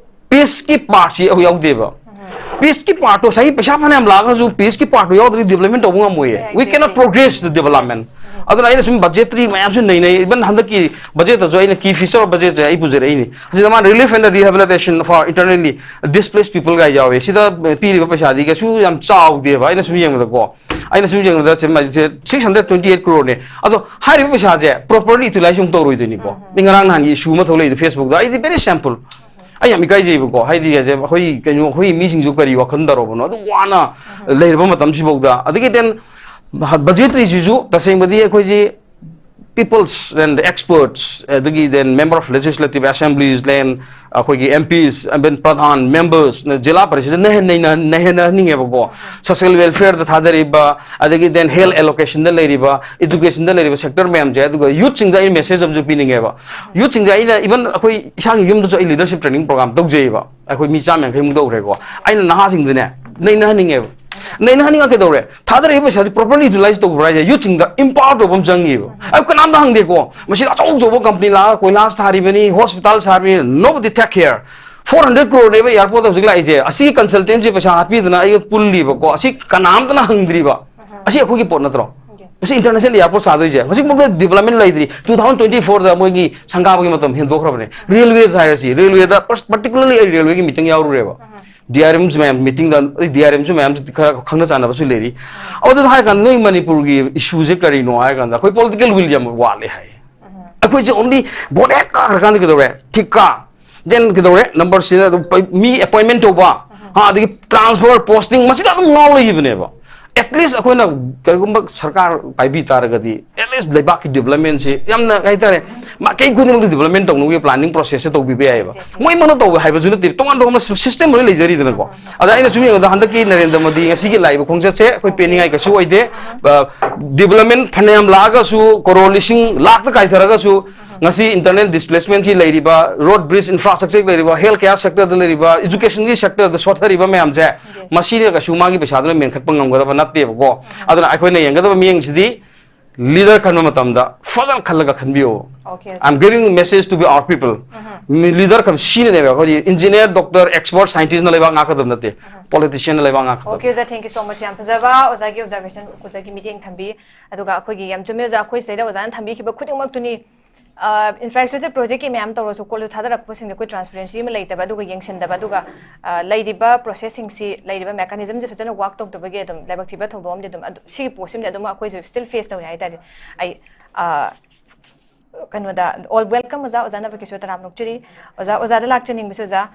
peace ꯀꯤ part ꯁꯤ ꯑꯃꯨꯛ ꯌꯥꯎꯗꯦꯕ꯫ Peace ꯀꯤ part ꯇꯣ ꯉꯁꯥꯏꯒꯤ ꯄꯩꯁꯥ ꯐꯅꯌꯥꯝ ꯂꯥꯛꯑꯒꯁꯨ peace ꯀꯤ part ꯇꯣ ꯌꯥꯎꯗ꯭ꯔꯗꯤ development ꯇꯧꯕ ꯉꯝꯃꯣꯏꯌꯦ꯫ We cannot progress the development꯫ ꯑꯗꯨꯅ ꯑꯩꯅ ꯁꯨꯝ ꯕꯖꯦꯠꯇ꯭ꯔꯤ ꯃꯌꯥꯝꯁꯨ ꯅꯩꯅꯩ, ꯏꯚꯟ ꯍꯟꯗꯛꯀꯤ ꯕꯖꯦꯠꯇꯁꯨ ꯑꯩꯅ ꯀꯤ ꯐꯤꯆꯔ ꯑꯣꯐ ꯕꯖꯦꯠꯁꯦ ꯑꯩ ꯄꯨꯖꯔꯛꯏꯅꯤ꯫ ꯑꯁꯤꯗ ꯃꯥꯅ relief and rehabilitation for internally displaced people ꯒꯥꯏ ꯌꯥꯎꯋꯦ꯫ ꯁꯤꯗ ꯄꯤꯔꯤꯕ ꯄꯩꯁꯥꯗꯤ ꯀꯩꯁꯨ ꯌꯥꯝ ꯆꯥꯎꯗꯦꯕ꯫ ꯑꯩꯅ ꯁꯨꯝ ꯌꯦꯡꯕꯗꯀꯣ, ꯑꯩꯅ ꯁꯨꯝ ꯌꯦꯡꯕꯗ ꯁꯦ ꯃꯥꯏꯁꯦ six hundred twenty eight crore ꯅꯦ꯫ ꯑꯗꯣ ꯍꯥꯏꯔꯤꯕ ꯄꯩꯁꯥꯁꯦ properly utilize ꯑꯃꯨꯛ ꯇꯧꯔꯣꯏꯗꯣꯏꯅꯤꯀꯣ꯫ ꯃꯤ ꯉꯔꯥꯡ ꯅꯍꯥꯟꯒꯤ issue ꯑꯃ ꯊꯣꯛꯂꯛꯏꯗꯣ Facebook ꯇ, ꯑꯩꯗꯤ very simple, ꯑꯩ ꯌꯥꯝ ꯏꯀꯥꯏꯖꯩꯕꯀꯣ꯫ ꯍꯥꯏꯗꯤ ꯍꯥꯏꯁꯦ ꯑꯩꯈꯣꯏ ꯀꯩꯅꯣ, ꯑꯩꯈꯣꯏ ꯃꯤꯁꯤꯡꯁꯨ ꯀꯔꯤ ꯋꯥꯈꯜ ꯇꯧꯔꯕꯅꯣ ꯑꯗꯨ ꯋꯥꯅ ꯂꯩꯔꯕ ꯃꯇꯝꯁꯤꯐꯥꯎꯗ꯫ ꯑꯗꯒꯤ then ꯕꯖꯦꯠꯇ꯭ꯔꯤꯁꯤꯁꯨ ꯇꯁꯦꯡꯕꯗꯤ ꯑꯩꯈꯣꯏꯁꯤ peoples and experts, ꯑꯗꯒꯤ then member of legislative assemblies, then ꯑꯩꯈꯣꯏꯒꯤ M Ps, and then Pradhan, members, ꯖꯤꯂꯥ ꯄꯔꯤꯁꯗ ꯅꯩꯍꯦꯟ-, ꯅꯩꯅ-, ꯅꯩꯍꯦꯟꯅꯍꯟꯅꯤꯡꯉꯦꯕꯀꯣ꯫ Social welfare ꯗ ꯊꯥꯗꯔꯤꯕ, ꯑꯗꯒꯤ then health allocation ꯗ ꯂꯩꯔꯤꯕ, education ꯗ ꯂꯩꯔꯤꯕ sector ꯃꯌꯥꯝꯁꯦ, ꯑꯗꯨꯒ youth ꯁꯤꯡꯗ ꯑꯩ message ꯑꯃꯁꯨ ꯄꯤꯅꯤꯡꯉꯦꯕ꯫ Youth ꯁꯤꯡꯁꯦ ꯑꯩꯅ even ꯑꯩꯈꯣꯏ ꯏꯁꯥꯒꯤ ꯌꯨꯝꯗꯁꯨ ꯑꯩ leadership training program ꯇꯧꯖꯩꯌꯦꯕ꯫ ꯑꯩꯈꯣꯏ ꯃꯤ ꯆꯥꯝꯃ ꯌꯥꯡꯈꯩꯃꯨꯛ ꯇꯧꯈ꯭ꯔꯦꯀꯣ꯫ ꯑꯩꯅ ꯅꯍꯥꯁꯤꯡꯗꯅꯦ ꯅꯩꯅꯍꯟꯅꯤꯡꯉꯦꯕ꯫ ꯅꯩꯅꯍꯟꯅꯤꯡꯉ ꯀꯩꯗꯧꯔꯦ? ꯊꯥꯗꯔꯛꯏꯕ ꯄꯩꯁꯥꯁꯤ properly utilize ꯇꯧꯕ꯭ꯔꯥ ꯍꯥꯏꯁꯦ? Youth ꯁꯤꯡꯗ empower ꯇꯧꯕ ꯑꯃ ꯆꯪꯉꯤꯕ꯫ ꯑꯩ ꯀꯅꯥꯝꯇ ꯍꯪꯗꯦꯀꯣ꯫ ꯃꯁꯤ ꯑꯆꯧ ꯑꯆꯧꯕ company ꯂꯥꯛꯑꯒ ꯀꯣꯏꯂꯥꯁ ꯊꯥꯔꯤꯕꯅꯤ, hospital ꯁꯥꯔꯤꯕꯅꯤ, nobody take care꯫ Four hundred crore ꯅꯦꯕ airport ꯇ ꯍꯧꯖꯤꯛ ꯂꯥꯛꯏꯁꯦ꯫ ꯑꯁꯤꯒꯤ consultant ꯁꯤ ꯄꯩꯁꯥ ꯍꯥꯠꯄꯤꯗꯅ ꯑꯩꯒ ꯄꯨꯜꯂꯤꯕꯀꯣ꯫ ꯑꯁꯤ ꯀꯅꯥꯝꯇꯅ ꯍꯪꯗ꯭ꯔꯤꯕ꯫ ꯑꯁꯤ ꯑꯩꯈꯣꯏꯒꯤ ꯄꯣꯠ ꯅꯠꯇ꯭ꯔꯣ? ꯑꯁꯤ international airport ꯁꯥꯗꯣꯏꯁꯦ꯫ ꯍꯧꯖꯤꯛꯃꯛꯇ development ꯂꯩꯇ꯭ꯔꯤ꯫ Two thousand twenty four ꯗ ꯃꯣꯏꯒꯤ ꯁꯪꯒꯥꯕꯒꯤ ꯃꯇꯝ ꯍꯦꯟꯗꯣꯛꯈ꯭ꯔꯕꯅꯦ꯫ Railways ꯍꯥꯏꯔꯁꯤ, railway ꯗ pers-, particularly ꯑꯩ railway ꯒꯤ meeting ꯌꯥꯎꯔꯨꯔꯦꯕ꯫ D R M ꯁꯨ ꯃꯌꯥꯝ meeting ꯗ, ꯑꯩ D R M ꯁꯨ ꯃꯌꯥꯝꯁꯨ ꯈꯔ ꯈꯪꯅ ꯆꯥꯟꯅꯕꯁꯨ ꯂꯩꯔꯤ꯫ ꯑꯗꯨꯗ ꯍꯥꯏꯔ ꯀꯥꯟꯗ ꯅꯣꯏ ꯃꯅꯤꯄꯨꯔꯒꯤ issue ꯁꯦ ꯀꯔꯤꯅꯣ ꯍꯥꯏꯔ ꯀꯥꯟꯗ ꯑꯩꯈꯣꯏ political will ꯌꯥꯝ ꯋꯥꯠꯂꯦ ꯍꯥꯏ꯫ ꯑꯩꯈꯣꯏꯁꯦ only vote ꯍꯦꯛ ꯀꯥꯈ꯭ꯔꯀꯥꯟꯗ ꯀꯩꯗꯧꯔꯦ? ꯊꯤꯀꯥ, then ꯀꯩꯗꯧꯔꯦ? Number ꯁꯤꯗ ꯑꯗꯨꯝ ꯄꯩ-, ꯃꯤ appointment ꯇꯧꯕ, ꯍꯥ, ꯑꯗꯒꯤ transfer, posting, ꯃꯁꯤꯗ ꯑꯗꯨꯝ ꯉꯥꯎ ꯂꯩꯈꯤꯕꯅꯦꯕ꯫ At least ꯑꯩꯈꯣꯏꯅ ꯀꯔꯤꯒꯨꯝꯕ ꯁꯔꯀꯥꯔ ꯄꯥꯏꯕꯤ ꯇꯥꯔꯒꯗꯤ, at least ꯂꯩꯕꯥꯛꯀꯤ development ꯁꯤ ꯌꯥꯝꯅ, ꯀꯩ ꯍꯥꯏꯇꯥꯔꯦ, ꯃꯥꯏꯀꯩ ꯈꯨꯗꯤꯡꯃꯛꯇ development ꯇꯧꯅꯕꯒꯤ planning process ꯁꯦ ꯇꯧꯕꯤꯕ ꯌꯥꯏꯑꯕ꯫ ꯃꯣꯏꯃꯛꯅ ꯇꯧꯕ ꯍꯥꯏꯕꯁꯨ ꯅꯠꯇꯦ, ꯇꯣꯉꯥꯟ ꯇꯣꯉꯥꯟꯕ system ꯂꯣꯏ ꯂꯩꯖꯔꯤꯗꯅꯀꯣ꯫ ꯑꯗ ꯑꯩꯅ ꯁꯨꯝ ꯌꯦꯡꯕꯗ ꯍꯟꯗꯛꯀꯤ ꯅꯔꯦꯟꯗ꯭ꯔ ꯃꯣꯗꯤ ꯉꯁꯤꯒꯤ ꯂꯥꯛꯏꯕ ꯈꯣꯡꯆꯠꯁꯦ ꯑꯩꯈꯣꯏ ꯄꯦꯟꯅꯤꯡꯉꯥꯏ ꯀꯩꯁꯨ ꯑꯣꯏꯗꯦ꯫ ꯑ, development ꯐꯅꯌꯥꯝ ꯂꯥꯛꯑꯒꯁꯨ, ꯀꯔꯣꯔ ꯂꯤꯁꯤꯡ ꯂꯥꯛꯇ ꯀꯥꯏꯊꯔꯒꯁꯨ, ꯉꯁꯤ internal displacement ꯀꯤ ꯂꯩꯔꯤꯕ, road, bridge, infrastructure ꯂꯩꯔꯤꯕ, health care sector ꯗ ꯂꯩꯔꯤꯕ, education ꯒꯤ sector ꯗ ꯁꯣꯠꯊꯔꯤꯕ ꯃꯌꯥꯝꯁꯦ, ꯃꯁꯤꯅ ꯀꯩꯁꯨ ꯃꯥꯒꯤ ꯄꯩꯁꯥꯗꯨꯅ ꯃꯦꯟꯈꯠꯄ ꯉꯝꯒꯗꯕ ꯅꯠꯇꯦꯕꯀꯣ꯫ ꯑꯗꯨꯅ ꯑꯩꯈꯣꯏꯅ ꯌꯦꯡꯒꯗꯕ ꯃꯤꯠꯌꯦꯡꯁꯤꯗꯤ leader ꯈꯟꯕ ꯃꯇꯝꯗ ꯐꯖꯅ ꯈꯜꯂꯒ ꯈꯟꯕꯤꯌꯣ꯫ Okay, sir. I'm giving message to be our people. Leader ꯈꯔ ꯁꯤꯅꯅꯦꯕ ꯑꯩꯈꯣꯏꯗꯤ ꯏꯟꯖꯤꯅꯤꯌꯔ, ꯗꯣꯛꯇꯔ, ꯑꯦꯛꯁꯄꯔꯠ, ꯁꯥꯏꯟꯇꯤꯁꯅ ꯂꯩꯕꯥꯛ ꯉꯥꯛꯀꯗꯕ ꯅꯠꯇꯦ, ꯄꯣꯂꯤꯇꯤꯁꯤꯌꯥꯟꯅ ꯂꯩꯕꯥꯛ ꯉꯥꯛꯀꯗꯕ. Okay, ꯑꯣꯖꯥ, thank you so much. ꯌꯥꯝ ꯐꯖꯕ ꯑꯣꯖꯥꯒꯤ ꯑꯣꯕꯖꯥꯔꯕꯦꯁꯟ, ꯑꯣꯖꯥꯒꯤ ꯃꯤꯠꯌꯦꯡ ꯊꯝꯕꯤ. ꯑꯗꯨꯒ ꯑꯩꯈꯣꯏꯒꯤ ꯌꯥꯝ ꯆꯨꯝꯃꯦ ꯑꯣꯖꯥ, ꯑꯩꯈꯣꯏ ꯁꯤꯗꯩꯗ ꯑꯣꯖꯥꯅ ꯊꯝꯕꯤꯈꯤꯕ ꯈꯨꯗꯤꯡꯃꯛꯇꯨꯅꯤ. ꯏꯟꯐ꯭ꯔꯥꯁ꯭ꯇ꯭ꯔꯛꯆꯔ ꯄ꯭ꯔꯣꯖꯦꯛꯀꯤ ꯃꯌꯥꯝ ꯇꯧꯔꯁꯨ, ꯀꯣꯜꯗ ꯊꯥꯗꯔꯛꯄꯁꯤꯡꯗ ꯑꯩꯈꯣꯏ ꯇ꯭ꯔꯥꯟꯁꯄꯔꯦꯟꯁꯤ ꯑꯃ ꯂꯩꯇꯕ, ꯑꯗꯨꯒ ꯌꯦꯡꯁꯤꯟꯗꯕ, ꯑꯗꯨꯒ ꯑ, ꯂꯩꯔꯤꯕ ꯄ꯭ꯔꯣꯁꯦꯁꯁꯤꯡꯁꯤ, ꯂꯩꯔꯤꯕ ꯃꯦꯀꯥꯅꯤꯖꯝꯁꯦ ꯐꯖꯅ ꯋꯥꯛ ꯇꯧꯗꯕꯒꯤ ꯑꯗꯨꯝ ꯂꯥꯏꯕꯛ ꯊꯤꯕ ꯊꯧꯗꯣꯛ ꯑꯃꯗꯤ ꯑꯗꯨꯝ ꯑꯗꯨ, ꯁꯤꯒꯤ ꯄꯣꯠꯁꯤꯃꯗꯤ ꯑꯗꯨꯝ ꯑꯩꯈꯣꯏꯁꯨ ꯁ꯭ꯇꯤꯜ ꯐꯦꯁ ꯇꯧꯔꯤ ꯍꯥꯏꯇꯥꯔꯦ. ꯑꯩ ꯑ, ꯀꯩꯅꯣꯗ, ꯑꯣꯜ ꯋꯦꯜꯀꯝ ꯑꯣꯖꯥ, ꯑꯣꯖꯥꯅ ꯀꯩꯁꯨ ꯇꯔꯥꯝ ꯅꯣꯛꯆꯔꯤ. ꯑꯣꯖꯥ, ꯑꯣꯖꯥꯗ ꯂꯥꯛꯆꯅꯤꯡꯕꯁꯦ ꯑꯣꯖꯥ,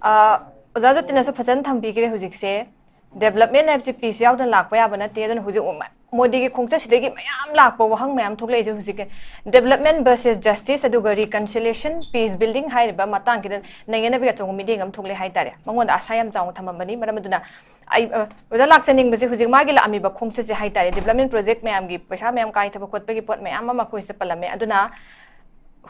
ꯑ, ꯑꯣꯖꯥ ꯖꯣꯇꯤꯅꯁꯨ ꯐꯖꯅ ꯊꯝꯕꯤꯈ꯭ꯔꯦ ꯍꯧꯖꯤꯛꯁꯦ. ꯗꯦꯕꯂꯞꯃꯦꯟ ꯍꯥꯏꯕꯁꯤ ꯄꯤꯁ ꯌꯥꯎꯗꯅ ꯂꯥꯛꯄ ꯌꯥꯕ ꯅꯠꯇꯦ. ꯑꯗꯨꯅ ꯍꯧꯖꯤꯛ ꯃ-, ꯃꯣꯗꯤꯒꯤ ꯈꯣꯡꯆꯠꯁꯤꯗꯒꯤ ꯃꯌꯥꯝ ꯂꯥꯛꯄ ꯋꯥꯍꯪ ꯃꯌꯥꯝ ꯊꯣꯛꯂꯛꯏꯁꯦ ꯍꯧꯖꯤꯛ. ꯗꯦꯕꯂꯞꯃꯦꯟ ꯚꯔꯁꯦꯁ ꯖꯁꯇꯤꯁ ꯑꯗꯨꯒ ꯔꯤꯀꯟꯁꯤꯂꯦꯁꯟ, ꯄꯤꯁ ꯕꯤꯜꯗꯤꯡ ꯍꯥꯏꯔꯤꯕ ꯃꯇꯥꯡꯁꯤꯗ ꯅꯩꯅꯅꯕꯒꯤ ꯑꯆꯧꯕ ꯃꯤꯠꯌꯦꯡ ꯑꯃ ꯊꯣꯛꯂꯛꯑꯦ ꯍꯥꯏꯇꯥꯔꯦ. ꯃꯉꯣꯟꯗ ꯑꯁꯥ ꯌꯥꯝ ꯆꯥꯎꯅ ꯊꯝꯃꯝꯕꯅꯤ. ꯃꯔꯝ ꯑꯗꯨꯅ ꯑꯩ, ꯑ, ꯑꯣꯖꯥ ꯂꯥꯛꯆꯅꯤꯡꯕꯁꯦ ꯍꯧꯖꯤꯛ ꯃꯥꯒꯤ ꯂꯥꯛꯑꯝꯃꯤꯕ ꯈꯣꯡꯆꯠꯁꯦ ꯍꯥꯏꯇꯥꯔꯦ, ꯗꯦꯕꯂꯞꯃꯦꯟ ꯄ꯭ꯔꯣꯖꯦꯛ ꯃꯌꯥꯝꯒꯤ ꯄꯩꯁꯥ ꯃꯌꯥꯝ ꯀꯥꯏꯊꯕ ꯈꯣꯠꯄꯒꯤ ꯄꯣꯠ ꯃꯌꯥꯝ ꯑꯃ ꯑꯩꯈꯣꯏꯁꯤꯗ ꯄꯜꯂꯝꯃꯦ. ꯑꯗꯨꯅ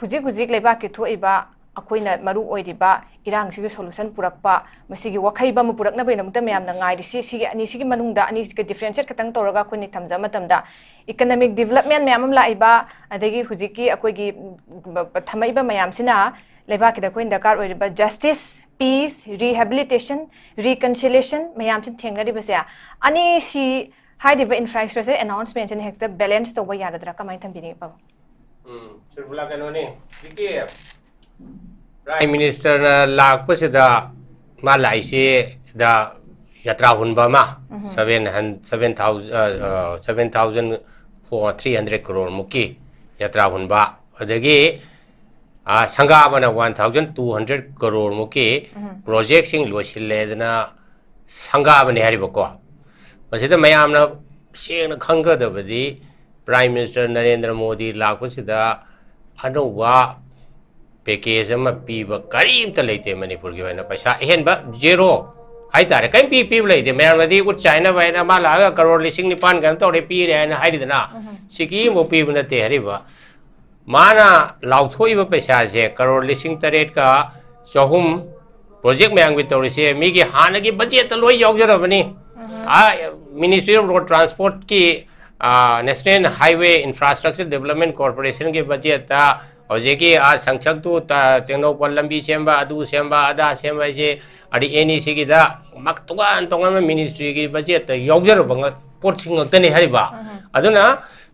ꯍꯧꯖꯤꯛ ꯍꯧꯖꯤꯛ ꯂꯩꯕꯥꯛꯀꯤ ꯊꯣꯛꯏꯕ ꯑꯩꯈꯣꯏꯅ ꯃꯔꯨ ꯑꯣꯏꯔꯤꯕ ꯏꯔꯥꯡꯁꯤꯒꯤ ꯁꯣꯂꯨꯁꯟ ꯄꯨꯔꯛꯄ, ꯃꯁꯤꯒꯤ ꯋꯥꯈꯩꯕ ꯑꯃ ꯄꯨꯔꯛꯅꯕꯒꯤꯗꯃꯛꯇ ꯃꯌꯥꯝꯅ ꯉꯥꯏꯔꯤꯁꯤ, ꯁꯤꯒꯤ ꯑꯅꯤꯁꯤꯒꯤ ꯃꯅꯨꯡꯗ ꯑꯅꯤꯁꯤꯒ ꯗꯤꯐ꯭ꯔꯦꯟꯁꯤꯌꯦꯠ ꯈꯛꯇꯪ ꯇꯧꯔꯒ ꯑꯩꯈꯣꯏꯅ ꯊꯝꯖꯕ ꯃꯇꯝꯗ, ꯏꯀꯅꯃꯤꯛ ꯗꯤꯕꯂꯞꯃꯦꯟ ꯃꯌꯥꯝ ꯑꯃ ꯂꯥꯛꯏꯕ, ꯑꯗꯒꯤ ꯍꯧꯖꯤꯛꯀꯤ ꯑꯩꯈꯣꯏꯒꯤ, ꯎꯝ, ꯊꯝꯃꯛꯏꯕ ꯃꯌꯥꯝꯁꯤꯅ ꯂꯩꯕꯥꯛꯀꯤꯗ ꯑꯩꯈꯣꯏꯅ ꯗꯔꯀꯥꯔ ꯑꯣꯏꯔꯤꯕ ꯖꯁꯇꯤꯁ, ꯄꯤꯁ, ꯔꯤꯍꯦꯕꯤꯂꯤꯇꯦꯁꯟ, ꯔꯤꯀꯟꯁꯤꯂꯦꯁꯟ ꯃꯌꯥꯝꯁꯤ ꯊꯦꯡꯅꯔꯤꯕꯁꯦ, ꯑꯅꯤꯁꯤ ꯍꯥꯏꯔꯤꯕ ꯏꯟꯐ꯭ꯔꯥꯁ꯭ꯇ꯭ꯔꯛꯆꯔ ꯑꯦꯅꯥꯎꯟꯁꯃꯦꯟꯁꯤꯅ ꯍꯦꯛꯇ ꯕꯦꯂꯦꯟꯁ ꯇꯧꯕ ꯌꯥꯔꯗ꯭ꯔꯥ? ꯀꯃꯥꯏꯅ ꯊꯝꯕꯤꯅꯤꯡꯉꯤ, ꯄꯥꯕꯨꯡ? ꯎꯝ, ꯁꯤꯔꯕꯨꯂꯥ, ꯀꯩꯅꯣꯅꯤ, ꯍꯧꯖꯤꯛꯀꯤ ꯄ꯭ꯔꯥꯏꯝ ꯃꯤꯅꯤꯁꯇꯔꯅ ꯂꯥꯛꯄꯁꯤꯗ ꯃꯥ ꯂꯥꯛꯏꯁꯤꯗ ꯌꯥꯇ꯭ꯔꯥ ꯍꯨꯟꯕ ꯑꯃ, ꯎꯝ꯫ Seven hun-, seven thousand, ꯑ, ꯑ, seven thousand four, three hundred crore ꯃꯨꯛꯀꯤ ꯌꯥꯇ꯭ꯔꯥ ꯍꯨꯟꯕ, ꯑꯗꯒꯤ, ꯑ, ꯁꯪꯒꯥꯕꯅ one thousand two hundred crore ꯃꯨꯛꯀꯤ ꯎꯝ꯫ ꯄ꯭ꯔꯣꯖꯦꯛꯁꯤꯡ ꯂꯣꯏꯁꯤꯜꯂꯦꯗꯅ ꯁꯪꯒꯥꯕꯅꯤ ꯍꯥꯏꯔꯤꯕꯀꯣ꯫ ꯃꯁꯤꯗ ꯃꯌꯥꯝꯅ ꯁꯦꯡꯅ ꯈꯪꯒꯗꯕꯗꯤ ꯄ꯭ꯔꯥꯏꯝ ꯃꯤꯅꯤꯁꯇꯔ ꯅꯔꯦꯟꯗ꯭ꯔ ꯃꯣꯗꯤ ꯂꯥꯛꯄꯁꯤꯗ ꯑꯅꯧꯕ ꯄꯦꯀꯦꯖ ꯑꯃ ꯄꯤꯕ ꯀꯔꯤꯝꯇ ꯂꯩꯇꯦ ꯃꯅꯤꯄꯨꯔꯒꯤ ꯑꯣꯏꯅ꯫ ꯄꯩꯁꯥ ꯑꯍꯦꯟꯕ ꯖꯦꯔꯣ ꯍꯥꯏꯇꯥꯔꯦ, ꯀꯔꯤꯝ ꯄꯤ-, ꯄꯤꯕ ꯂꯩꯇꯦ꯫ ꯃꯌꯥꯝꯅꯗꯤ ꯎꯠ ꯆꯥꯏꯅꯕ ꯍꯥꯏꯅ ꯑꯃ ꯂꯥꯛꯑꯒ ꯀꯔꯣꯔ ꯂꯤꯁꯤꯡ ꯅꯤꯄꯥꯟ ꯀꯩꯅꯣ ꯇꯧꯔꯦ, ꯄꯤꯔꯦ ꯍꯥꯏꯅ ꯍꯥꯏꯔꯤꯗꯅ꯫ ꯎꯝ꯫ ꯁꯤꯀꯤ ꯑꯃꯐꯥꯎ ꯄꯤꯕ ꯅꯠꯇꯦ ꯍꯥꯏꯔꯤꯕ꯫ ꯃꯥꯅ ꯂꯥꯎꯊꯣꯛꯏꯕ ꯄꯩꯁꯥꯁꯦ ꯀꯔꯣꯔ ꯂꯤꯁꯤꯡ ꯇꯔꯦꯠꯀ ꯆꯍꯨꯝ ꯄ꯭ꯔꯣꯖꯦꯛ ꯃꯌꯥꯝꯒꯤ ꯇꯧꯔꯤꯁꯦ ꯃꯤꯒꯤ ꯍꯥꯟꯅꯒꯤ ꯕꯖꯦꯠꯇ ꯂꯣꯏ ꯌꯥꯎꯖꯔꯕꯅꯤ꯫ ꯎꯝ꯫ ꯑꯥ, Ministry of Road Transportꯀꯤ, ah, National Highway Infrastructure Development Corporationꯒꯤ ꯕꯖꯦꯠꯇ ꯍꯧꯖꯤꯛꯀꯤ ꯑꯥ ꯁꯪꯁꯛꯇꯨ ꯇ-, ꯇꯦꯡꯅꯧꯄꯜ ꯂꯝꯕꯤ ꯁꯦꯝꯕ, ꯑꯗꯨ ꯁꯦꯝꯕ, ꯑꯗꯥ ꯁꯦꯝꯕ ꯍꯥꯏꯁꯦ ꯑꯥꯔ ꯗꯤ ꯑꯦꯟ ꯏ ꯁꯤꯒꯤꯗ ꯃꯛ-, ꯇꯣꯉꯥꯟ ꯇꯣꯉꯥꯟꯕ ꯃꯤꯅꯤꯁꯇ꯭ꯔꯤꯒꯤ ꯕꯖꯦꯠꯇ ꯌꯥꯎꯖꯔꯕ ꯉ-, ꯄꯣꯠꯁꯤꯡ ꯉꯥꯛꯇꯅꯤ ꯍꯥꯏꯔꯤꯕ꯫ ꯎꯝ꯫ ꯑꯗꯨꯅ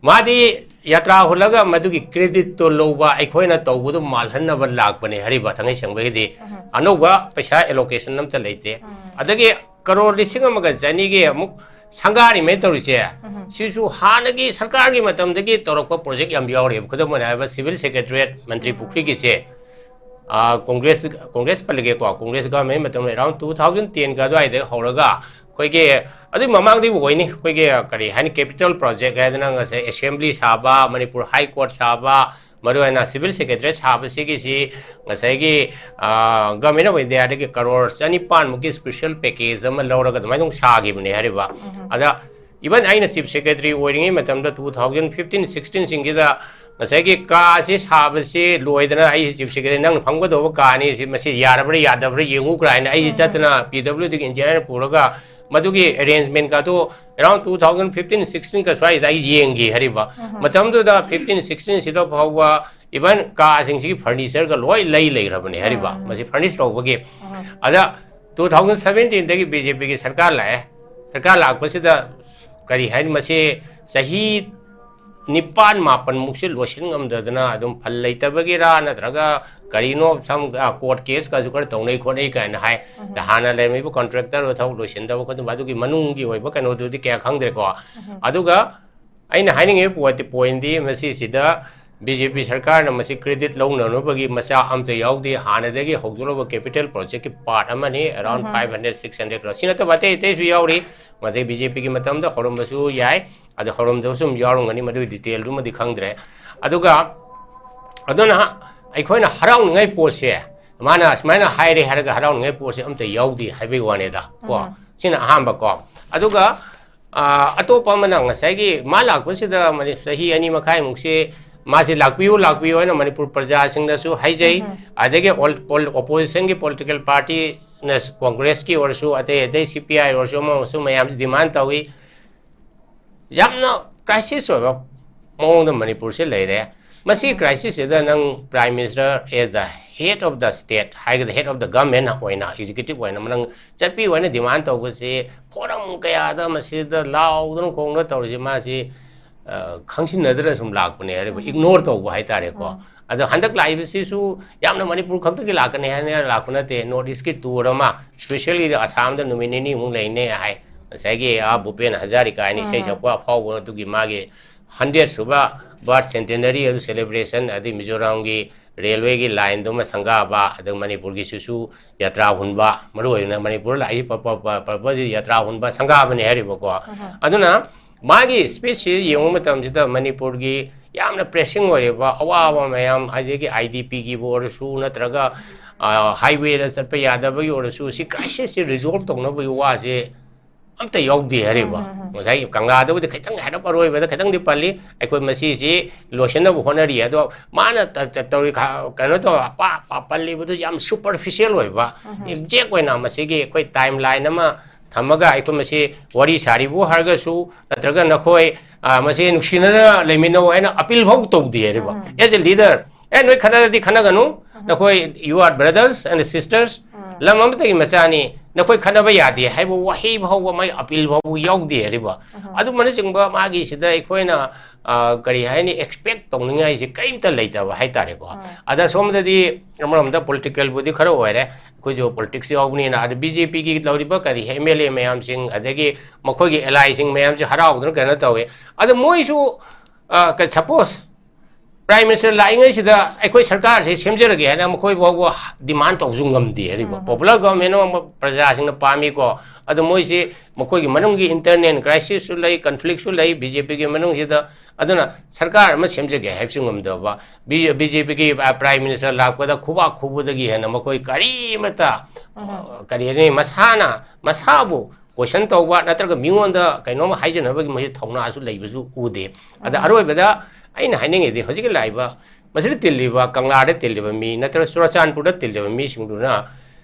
ꯃꯥꯗꯤ ꯌꯥꯇ꯭ꯔꯥ ꯍꯨꯜꯂꯒ ꯃꯗꯨꯒꯤ ꯀ꯭ꯔꯦꯗꯤꯠꯇꯣ ꯂꯧꯕ, ꯑꯩꯈꯣꯏꯅ ꯇꯧꯕꯗꯣ ꯃꯥꯜꯍꯟꯅꯕ ꯂꯥꯛꯄꯅꯦ ꯍꯥꯏꯔꯤꯕ ꯊꯥꯡꯒꯩ ꯁꯦꯡꯕꯒꯤꯗꯤ꯫ ꯎꯝ꯫ ꯑꯅꯧꯕ ꯄꯩꯁꯥ ꯑꯦꯂꯣꯀꯦꯁꯟ ꯑꯝꯇ ꯂꯩꯇꯦ꯫ ꯎꯝ꯫ ꯑꯗꯒꯤ ꯀꯔꯣꯔ ꯂꯤꯁꯤꯡ ꯑꯃꯒ ꯆꯅꯤꯒꯤ ꯑꯃꯨꯛ ꯁꯪꯒꯥꯔꯤꯃꯦ ꯇꯧꯔꯤꯁꯦ꯫ ꯎꯝ꯫ ꯁꯤꯁꯨ ꯍꯥꯟꯅꯒꯤ ꯁꯔꯀꯥꯔꯒꯤ ꯃꯇꯝꯗꯒꯤ ꯇꯧꯔꯛꯄ ꯄ꯭ꯔꯣꯖꯦꯛ ꯌꯥꯝ ꯌꯥꯎꯔꯤꯕ꯫ ꯈꯨꯗꯝ ꯑꯣꯏꯅ ꯍꯥꯏꯔꯕ ꯁꯤꯚꯤꯜ ꯁꯦꯀ꯭ꯔꯦꯇꯔꯤꯌꯦꯠ ꯃꯟꯇ꯭ꯔꯤ ꯎꯝ꯫ ꯄꯨꯈ꯭ꯔꯤꯒꯤꯁꯦ, ꯑꯥ, ꯀꯣꯡꯒ꯭ꯔꯦꯁ, ꯀꯣꯡꯒ꯭ꯔꯦꯁ ꯄꯜꯂꯒꯦꯀꯣ, ꯀꯣꯡꯒ꯭ꯔꯦꯁ ꯒꯚꯔꯟꯃꯦꯟ ꯃꯇꯝꯗ around two thousand ten ꯒ ꯑꯗꯨꯋꯥꯏꯗ ꯍꯧꯔꯒ ꯑꯩꯈꯣꯏꯒꯤ ꯑꯗꯨꯒꯤ ꯃꯃꯥꯡꯗꯒꯤꯕꯨ ꯑꯣꯏꯅꯤ, ꯑꯩꯈꯣꯏꯒꯤ ꯀꯔꯤ ꯍꯥꯏꯅꯤ, ꯀꯦꯄꯤꯇꯦꯜ ꯄ꯭ꯔꯣꯖꯦꯛ ꯍꯥꯏꯗꯅ ꯉꯁꯥꯏ ꯑꯦꯁꯦꯝꯕ꯭ꯂꯤ ꯁꯥꯕ, ꯃꯅꯤꯄꯨꯔ ꯍꯥꯏ ꯀꯣꯔꯠ ꯁꯥꯕ, ꯃꯔꯨꯑꯣꯏꯅ ꯁꯤꯚꯤꯜ ꯁꯦꯀ꯭ꯔꯦꯇꯔꯤ ꯁꯥꯕꯁꯤꯒꯤꯁꯤ ꯉꯁꯥꯏꯒꯤ, ꯑꯥ, ꯒꯚꯔꯟꯃꯦꯟ ꯑꯣꯐ ꯏꯟꯗꯤꯌꯥꯗꯒꯤ ꯀꯔꯣꯔ ꯆꯅꯤꯄꯥꯟꯃꯨꯛꯀꯤ ꯁ꯭ꯄꯦꯁꯦꯜ ꯄꯦꯀꯦꯖ ꯑꯃ ꯂꯧꯔꯒ ꯑꯗꯨꯃꯥꯏꯅ ꯑꯗꯨꯝ ꯁꯥꯈꯤꯕꯅꯦ ꯍꯥꯏꯔꯤꯕ꯫ ꯎꯝ꯫ ꯑꯗ even ꯑꯩꯅ ꯆꯤꯐ ꯁꯦꯀ꯭ꯔꯦꯇꯔꯤ ꯑꯣꯏꯔꯤꯉꯩ ꯃꯇꯝꯗ two thousand fifteen sixteen ꯁꯤꯡꯁꯤꯗ ꯉꯁꯥꯏꯒꯤ ꯀꯥꯁꯤ ꯁꯥꯕꯁꯤ ꯂꯣꯏꯗꯅ ꯑꯩ ꯆꯤꯐ ꯁꯦꯀ꯭ꯔꯦꯇꯔꯤ, "ꯅꯪꯅ ꯐꯝꯒꯗꯧꯕ ꯀꯥꯅꯤ, ꯁꯤ, ꯃꯁꯤ ꯌꯥꯔꯕ꯭ꯔꯥ ꯌꯥꯗꯕ꯭ꯔꯥ ꯌꯦꯡꯉꯨ" ꯀꯥꯏꯅ ꯑꯩꯁꯤ ꯎꯝ꯫ ꯆꯠꯇꯅ ꯄꯤ ꯗꯕ꯭ꯂꯤꯎ ꯗꯤꯒꯤ ꯏꯟꯖꯤꯅꯤꯌꯥꯔ ꯄꯨꯔꯒ ꯃꯗꯨꯒꯤ arrangement ꯀꯥꯗꯨ around two thousand fifteen sixteen ꯀ ꯁ꯭ꯋꯥꯏꯗ ꯑꯩ ꯌꯦꯡꯈꯤ ꯍꯥꯏꯔꯤꯕ꯫ ꯎꯝ꯫ ꯃꯇꯝꯗꯨꯗ fifteen sixteen ꯁꯤꯗ ꯐꯥꯎꯕ even ꯀꯥꯁꯤꯡꯁꯤꯒꯤ ꯐꯔꯅꯤꯆꯔꯒ ꯂꯣꯏ ꯂꯩ ꯂꯩꯈ꯭ꯔꯕꯅꯦ ꯍꯥꯏꯔꯤꯕ꯫ ꯎꯝ꯫ ꯃꯁꯤ ꯐꯔꯅꯤꯁ ꯇꯧꯕꯒꯤ꯫ ꯎꯝ꯫ ꯑꯗ two thousand seventeen ꯗꯒꯤ ꯕꯤ ꯖꯦ ꯄꯤꯒꯤ ꯁꯔꯀꯥꯔ ꯂꯥꯛꯑꯦ꯫ ꯁꯔꯀꯥꯔ ꯂꯥꯛꯄꯁꯤꯗ ꯀꯔꯤ ꯍꯥꯏꯅꯤ, ꯃꯁꯤ ꯆꯍꯤ ꯅꯤꯄꯥꯟ ꯃꯥꯄꯟꯃꯨꯛꯁꯦ ꯂꯣꯏꯁꯤꯟ ꯉꯝꯗꯗꯅ ꯑꯗꯨꯝ ꯐꯜ ꯂꯩꯇꯕꯒꯤꯔꯥ ꯅꯠꯇ꯭ꯔꯒ ꯀꯔꯤꯅꯣ, ꯁꯝ, ꯑ, ꯀꯣꯔꯠ ꯀꯦꯁꯀꯁꯨ ꯈꯔ ꯇꯧꯅꯩ ꯈꯣꯠꯅꯩ ꯀꯥꯏꯅ ꯍꯥꯏ꯫ ꯎꯝ꯫ ꯍꯥꯟꯅ ꯂꯩꯔꯝꯃꯤꯕ ꯀꯣꯟꯇ꯭ꯔꯦꯛꯇꯔ ꯊꯕꯛ ꯂꯣꯏꯁꯤꯟꯗꯕ ꯈꯣꯠꯇꯕ ꯑꯗꯨꯒꯤ ꯃꯅꯨꯡꯒꯤ ꯑꯣꯏꯕ ꯀꯩꯅꯣꯗꯨꯗꯤ ꯀꯌꯥ ꯈꯪꯗ꯭ꯔꯦꯀꯣ꯫ ꯎꯝ꯫ ꯑꯗꯨꯒ ꯑꯩꯅ ꯍꯥꯏꯅꯤꯡꯉꯤꯕ ꯄꯣꯏꯟꯠꯇꯤ, ꯄꯣꯏꯟꯠꯇꯤ ꯃꯁꯤꯁꯤꯗ ꯕꯤ ꯖꯦ ꯄꯤ ꯁꯔꯀꯥꯔꯅ ꯃꯁꯤ ꯀ꯭ꯔꯦꯗꯤꯠ ꯂꯧꯅꯅꯕꯒꯤ ꯃꯆꯥꯛ ꯑꯝꯇ ꯌꯥꯎꯗꯦ꯫ ꯍꯥꯟꯅꯗꯒꯤ ꯍꯧꯖꯔꯕ ꯀꯦꯄꯤꯇꯦꯜ ꯄ꯭ꯔꯣꯖꯦꯛꯀꯤ ꯄꯥꯔꯠ ꯑꯃꯅꯤ, around ꯎꯝ꯫ five hundred, six hundred crore꯫ ꯁꯤ ꯅꯠꯇꯕ ꯑꯇꯩ ꯑꯇꯩꯁꯨ ꯌꯥꯎꯔꯤ꯫ ꯃꯁꯤ ꯕꯤ ꯖꯦ ꯄꯤꯒꯤ ꯃꯇꯝꯗ ꯍꯧꯔꯝꯕꯁꯨ ꯌꯥꯏ, ꯑꯗ ꯍꯧꯔꯝꯗꯕꯁꯨ ꯑꯗꯨꯝ ꯌꯥꯎꯔꯝꯒꯅꯤ, ꯃꯗꯨꯒꯤ ꯗꯤꯇꯦꯜꯗꯨꯃꯗꯤ ꯈꯪꯗ꯭ꯔꯦ꯫ ꯑꯗꯨꯒ ꯑꯗꯨꯅ ꯑꯩꯈꯣꯏꯅ ꯍꯔꯥꯎꯅꯤꯡꯉꯥꯏ ꯄꯣꯠꯁꯦ, ꯃꯥꯅ ꯑꯁꯨꯃꯥꯏꯅ ꯍꯥꯏꯔꯦ ꯍꯥꯏꯔꯒ ꯍꯔꯥꯎꯅꯤꯡꯉꯥꯏ ꯄꯣꯠꯁꯦ ꯑꯝꯇ ꯌꯥꯎꯗꯦ ꯍꯥꯏꯕꯒꯤ ꯋꯥꯅꯤꯗ ꯀꯣ꯫ ꯎꯝ꯫ ꯁꯤꯅ ꯑꯍꯥꯟꯕ ꯀꯣ꯫ ꯑꯗꯨꯒ ꯑꯥ, ꯑꯇꯣꯞꯄ ꯑꯃꯅ ꯉꯁꯥꯏꯒꯤ ꯃꯥ ꯂꯥꯛꯄꯁꯤꯗ ꯃꯅꯤ-, ꯆꯍꯤ ꯑꯅꯤ ꯃꯈꯥꯏꯃꯨꯛꯁꯤ ꯃꯥꯁꯤ ꯂꯥꯛꯄꯤꯌꯨ, ꯂꯥꯛꯄꯤꯌꯨ ꯍꯥꯏꯅ ꯃꯅꯤꯄꯨꯔ ꯄ꯭ꯔꯖꯥꯁꯤꯡꯗꯁꯨ ꯍꯥꯏꯖꯩ꯫ ꯎꯝ꯫ ꯑꯗꯒꯤ ꯑꯣꯜ-, ꯄꯣꯜ-, ꯑꯣꯄꯣꯖꯤꯁꯟꯒꯤ ꯄꯣꯂꯤꯇꯤꯀꯦꯜ ꯄꯥꯔꯇꯤꯅ ꯀꯣꯡꯒ꯭ꯔꯦꯁꯀꯤ ꯑꯣꯏꯔꯁꯨ, ꯑꯇꯩ ꯑꯇꯩ ꯁꯤ ꯄꯤ ꯑꯥꯏ ꯑꯣꯏꯔꯁꯨ, ꯑꯃ ꯑꯣꯏꯔꯁꯨ ꯃꯌꯥꯝꯁꯤ ꯗꯤꯃꯥꯟ ꯇꯧꯏ꯫ ꯌꯥꯝꯅ ꯀ꯭ꯔꯥꯏꯁꯤꯁ ꯑꯣꯏꯕ ꯃꯑꯣꯡꯗ ꯃꯅꯤꯄꯨꯔꯁꯦ ꯂꯩꯔꯦ꯫ ꯃꯁꯤ crisis ꯁꯤꯗ ꯅꯪ Prime Minister as the head of the state ꯍꯥꯏꯒꯗ꯭ꯔꯥ, head of the government ꯑꯣꯏꯅ, executive ꯑꯣꯏꯅ ꯅꯪ ꯆꯠꯄꯤꯌꯨ ꯍꯥꯏꯅ demand ꯇꯧꯕꯁꯤ forum ꯀꯌꯥꯗ ꯃꯁꯤꯗ ꯂꯥꯎꯗꯅ ꯈꯣꯡꯗꯅ ꯇꯧꯔꯤꯁꯤ ꯃꯥꯁꯤ, ꯑ, ꯈꯪꯁꯤꯟꯅꯗꯅ ꯁꯨꯝ ꯂꯥꯛꯄꯅꯦ ꯍꯥꯏꯔꯤꯕ, ignore ꯇꯧꯕ ꯍꯥꯏꯇꯥꯔꯦꯀꯣ꯫ ꯑꯗꯣ ꯍꯟꯗꯛ ꯂꯥꯛꯏꯕꯁꯤꯁꯨ ꯌꯥꯝꯅ ꯃꯅꯤꯄꯨꯔ ꯈꯛꯇꯒꯤ ꯂꯥꯛꯀꯅꯤ ꯍꯥꯏꯅ ꯂꯥꯛꯄ ꯅꯠꯇꯦ꯫ North East ꯀꯤ tour ꯑꯃ, specially ꯑꯁꯥꯝꯗ ꯅꯨꯃꯤꯠ ꯅꯤꯅꯤꯃꯨꯛ ꯂꯩꯅꯦ ꯍꯥꯏ꯫ ꯉꯁꯥꯏꯒꯤ ꯑꯥ ꯚꯨꯄꯦꯟ ꯍꯖꯥꯔꯤꯀꯥ ꯍꯥꯏꯅ ꯏꯁꯩ ꯁꯛꯄ ꯑꯐꯥꯎꯕ ꯑꯗꯨꯒꯤ ꯃꯥꯒꯤ hundred ꯁꯨꯕ birth centenary ꯑꯗꯨ celebration, ꯑꯗꯩ ꯃꯤꯖꯣꯔꯥꯝꯒꯤ railway ꯒꯤ line ꯗꯨꯃ ꯁꯪꯒꯥꯕ, ꯑꯗꯨ ꯃꯅꯤꯄꯨꯔꯒꯤꯁꯤꯁꯨ ꯌꯥꯇ꯭ꯔꯥ ꯍꯨꯟꯕ, ꯃꯔꯨ ꯑꯣꯏꯅ ꯃꯅꯤꯄꯨꯔ ꯂꯥꯛꯏ ꯄ-, ꯄ-, ꯄ-, purpose ꯁꯤ ꯌꯥꯇ꯭ꯔꯥ ꯍꯨꯟꯕ ꯁꯪꯒꯥꯕꯅꯦ ꯍꯥꯏꯔꯤꯕꯀꯣ꯫ ꯑꯗꯨꯅ ꯃꯥꯒꯤ speech ꯁꯤ ꯌꯦꯡꯕ ꯃꯇꯝꯁꯤꯗ ꯃꯅꯤꯄꯨꯔꯒꯤ ꯌꯥꯝꯅ pressing ꯑꯣꯏꯔꯤꯕ ꯑꯋꯥꯕ ꯃꯌꯥꯝ, ꯑꯗꯒꯤ I D P ꯒꯤꯕꯨ ꯑꯣꯏꯔꯁꯨ ꯅꯠꯇ꯭ꯔꯒ, ꯑ, highway ꯗ ꯆꯠꯄ ꯌꯥꯗꯕꯒꯤ ꯑꯣꯏꯔꯁꯨ, ꯁꯤ crisis ꯁꯤ resolve ꯇꯧꯅꯕꯒꯤ ꯋꯥꯁꯦ ꯑꯝꯇ ꯌꯥꯎꯗꯦ ꯍꯥꯏꯔꯤꯕ꯫ ꯉꯁꯥꯏ ꯀꯪꯂꯥꯗꯕꯨꯗꯤ ꯈꯤꯇꯪ ꯍꯥꯏꯔꯞ ꯑꯔꯣꯏꯕꯗ ꯈꯤꯇꯪꯗꯤ ꯄꯜꯂꯤ, ꯑꯩꯈꯣꯏ ꯃꯁꯤꯁꯤ ꯂꯣꯏꯁꯤꯟꯅꯕ ꯍꯣꯠꯅꯔꯤ꯫ ꯑꯗꯣ ꯃꯥꯅ ꯇ-, ꯇ-, ꯇꯧꯔꯤ ꯈ-, ꯀꯩꯅꯣ ꯇꯧ-, ꯄ-, ꯄ-, ꯄꯜꯂꯤꯕꯗꯨ ꯌꯥꯝ superficial ꯑꯣꯏꯕ, exact ꯑꯣꯏꯅ ꯃꯁꯤꯒꯤ ꯑꯩꯈꯣꯏ timeline ꯑꯃ ꯊꯝꯃꯒ ꯑꯩꯈꯣꯏ ꯃꯁꯤ ꯋꯥꯔꯤ ꯁꯥꯔꯤꯕꯨ ꯍꯥꯏꯔꯒꯁꯨ, ꯅꯠꯇ꯭ꯔꯒ ꯅꯈꯣꯏ, ꯑ, ꯃꯁꯤ ꯅꯨꯡꯁꯤꯅꯅ ꯂꯩꯃꯤꯟꯅꯧ ꯍꯥꯏꯅ appeal ꯐꯥꯎ ꯇꯧꯗꯦ ꯍꯥꯏꯔꯤꯕ꯫ As a leader, ꯑꯦ, ꯅꯣꯏ ꯈꯠꯅꯔꯗꯤ ꯈꯠꯅꯒꯅꯨ, ꯅꯈꯣꯏ you are brothers and sisters, ꯂꯝ ꯑꯃꯠꯇꯒꯤ ꯃꯆꯥꯅꯤ, ꯅꯈꯣꯏ ꯈꯠꯅꯕ ꯌꯥꯗꯦ ꯍꯥꯏꯕ ꯋꯥꯍꯩ ꯐꯥꯎꯕ, ꯃꯥꯒꯤ appeal ꯐꯥꯎꯕ ꯌꯥꯎꯗꯦ ꯍꯥꯏꯔꯤꯕ꯫ ꯑꯗꯨꯝꯕꯅꯆꯤꯡꯕ ꯃꯥꯒꯤꯁꯤꯗ ꯑꯩꯈꯣꯏꯅ, ꯑ, ꯀꯔꯤ ꯍꯥꯏꯅꯤ, expect ꯇꯧꯅꯤꯡꯉꯥꯏꯁꯦ ꯀꯔꯤꯝꯇ ꯂꯩꯇꯕ ꯍꯥꯏꯇꯥꯔꯦꯀꯣ꯫ ꯑꯗ ꯁꯣꯝꯗꯗꯤ ꯑꯃꯔꯣꯝꯗ political ꯕꯨꯗꯤ ꯈꯔ ꯑꯣꯏꯔꯦ, ꯑꯩꯈꯣꯏꯁꯨ politics ꯌꯥꯎꯕꯅꯤꯅ, ꯑꯗ B J P ꯒꯤ ꯂꯧꯔꯤꯕ ꯀꯔꯤ M L A ꯃꯌꯥꯝꯁꯤꯡ, ꯑꯗꯒꯤ ꯃꯈꯣꯏꯒꯤ allyꯁꯤꯡ ꯃꯌꯥꯝꯁꯦ ꯍꯔꯥꯎꯗꯅ ꯀꯩꯅꯣ ꯇꯧꯋꯦ꯫ ꯑꯗ ꯃꯣꯏꯁꯨ, ꯑ, ꯀ-, suppose Prime Minister ꯂꯥꯛꯏꯉꯩꯁꯤꯗ ꯑꯩꯈꯣꯏ ꯁꯔꯀꯥꯔꯁꯦ ꯁꯦꯝꯖꯔꯒꯦ ꯍꯥꯏꯅ ꯃꯈꯣꯏ ꯐꯥꯎꯕ demand ꯇꯧꯕꯁꯨ ꯉꯝꯗꯦ ꯍꯥꯏꯔꯤꯕ꯫ Popular government ꯑꯃ ꯄ꯭ꯔꯖꯥꯁꯤꯡꯅ ꯄꯥꯝꯃꯤꯀꯣ, ꯑꯗꯣ ꯃꯣꯏꯁꯤ ꯃꯈꯣꯏꯒꯤ ꯃꯅꯨꯡꯒꯤ internal crisis ꯁꯨ ꯂꯩ, conflict ꯁꯨ ꯂꯩ B J P ꯒꯤ ꯃꯅꯨꯡꯁꯤꯗ꯫ ꯑꯗꯨꯅ ꯁꯔꯀꯥꯔ ꯑꯃ ꯁꯦꯝꯖꯒꯦ ꯍꯥꯏꯕꯁꯨ ꯉꯝꯗꯕ, B-, B J P ꯒꯤ, ꯑ, Prime Minister ꯂꯥꯛꯄꯗ ꯈꯨꯕꯥꯛ ꯈꯨꯕꯗꯒꯤ ꯍꯦꯟꯅ ꯃꯈꯣꯏ ꯀꯔꯤꯃꯠꯇ, ꯑ, ꯀꯔꯤ ꯍꯥꯏꯅꯤ, ꯃꯁꯥꯅ, ꯃꯁꯥꯕꯨ question ꯇꯧꯕ ꯅꯠꯇ꯭ꯔꯒ ꯃꯤꯉꯣꯟꯗ ꯀꯩꯅꯣꯝ ꯍꯥꯏꯖꯅꯕꯒꯤ ꯃꯣꯏꯁꯦ ꯊꯧꯅꯥꯁꯨ ꯂꯩꯕꯁꯨ ꯎꯗꯦ꯫ ꯑꯗ ꯑꯔꯣꯏꯕꯗ ꯑꯩꯅ ꯍꯥꯏꯅꯤꯡꯉꯤꯗꯤ ꯍꯧꯖꯤꯛꯀꯤ ꯂꯥꯛꯏꯕ ꯃꯁꯤꯗ ꯇꯤꯜꯂꯤꯕ, ꯀꯪꯂꯥꯗ ꯇꯤꯜꯂꯤꯕ ꯃꯤ ꯅꯠꯇ꯭ꯔꯒ ꯆꯨꯔꯆꯥꯟꯄꯨꯔꯗ ꯇꯤꯜꯂꯤꯕ ꯃꯤꯁꯤꯡꯗꯨꯅ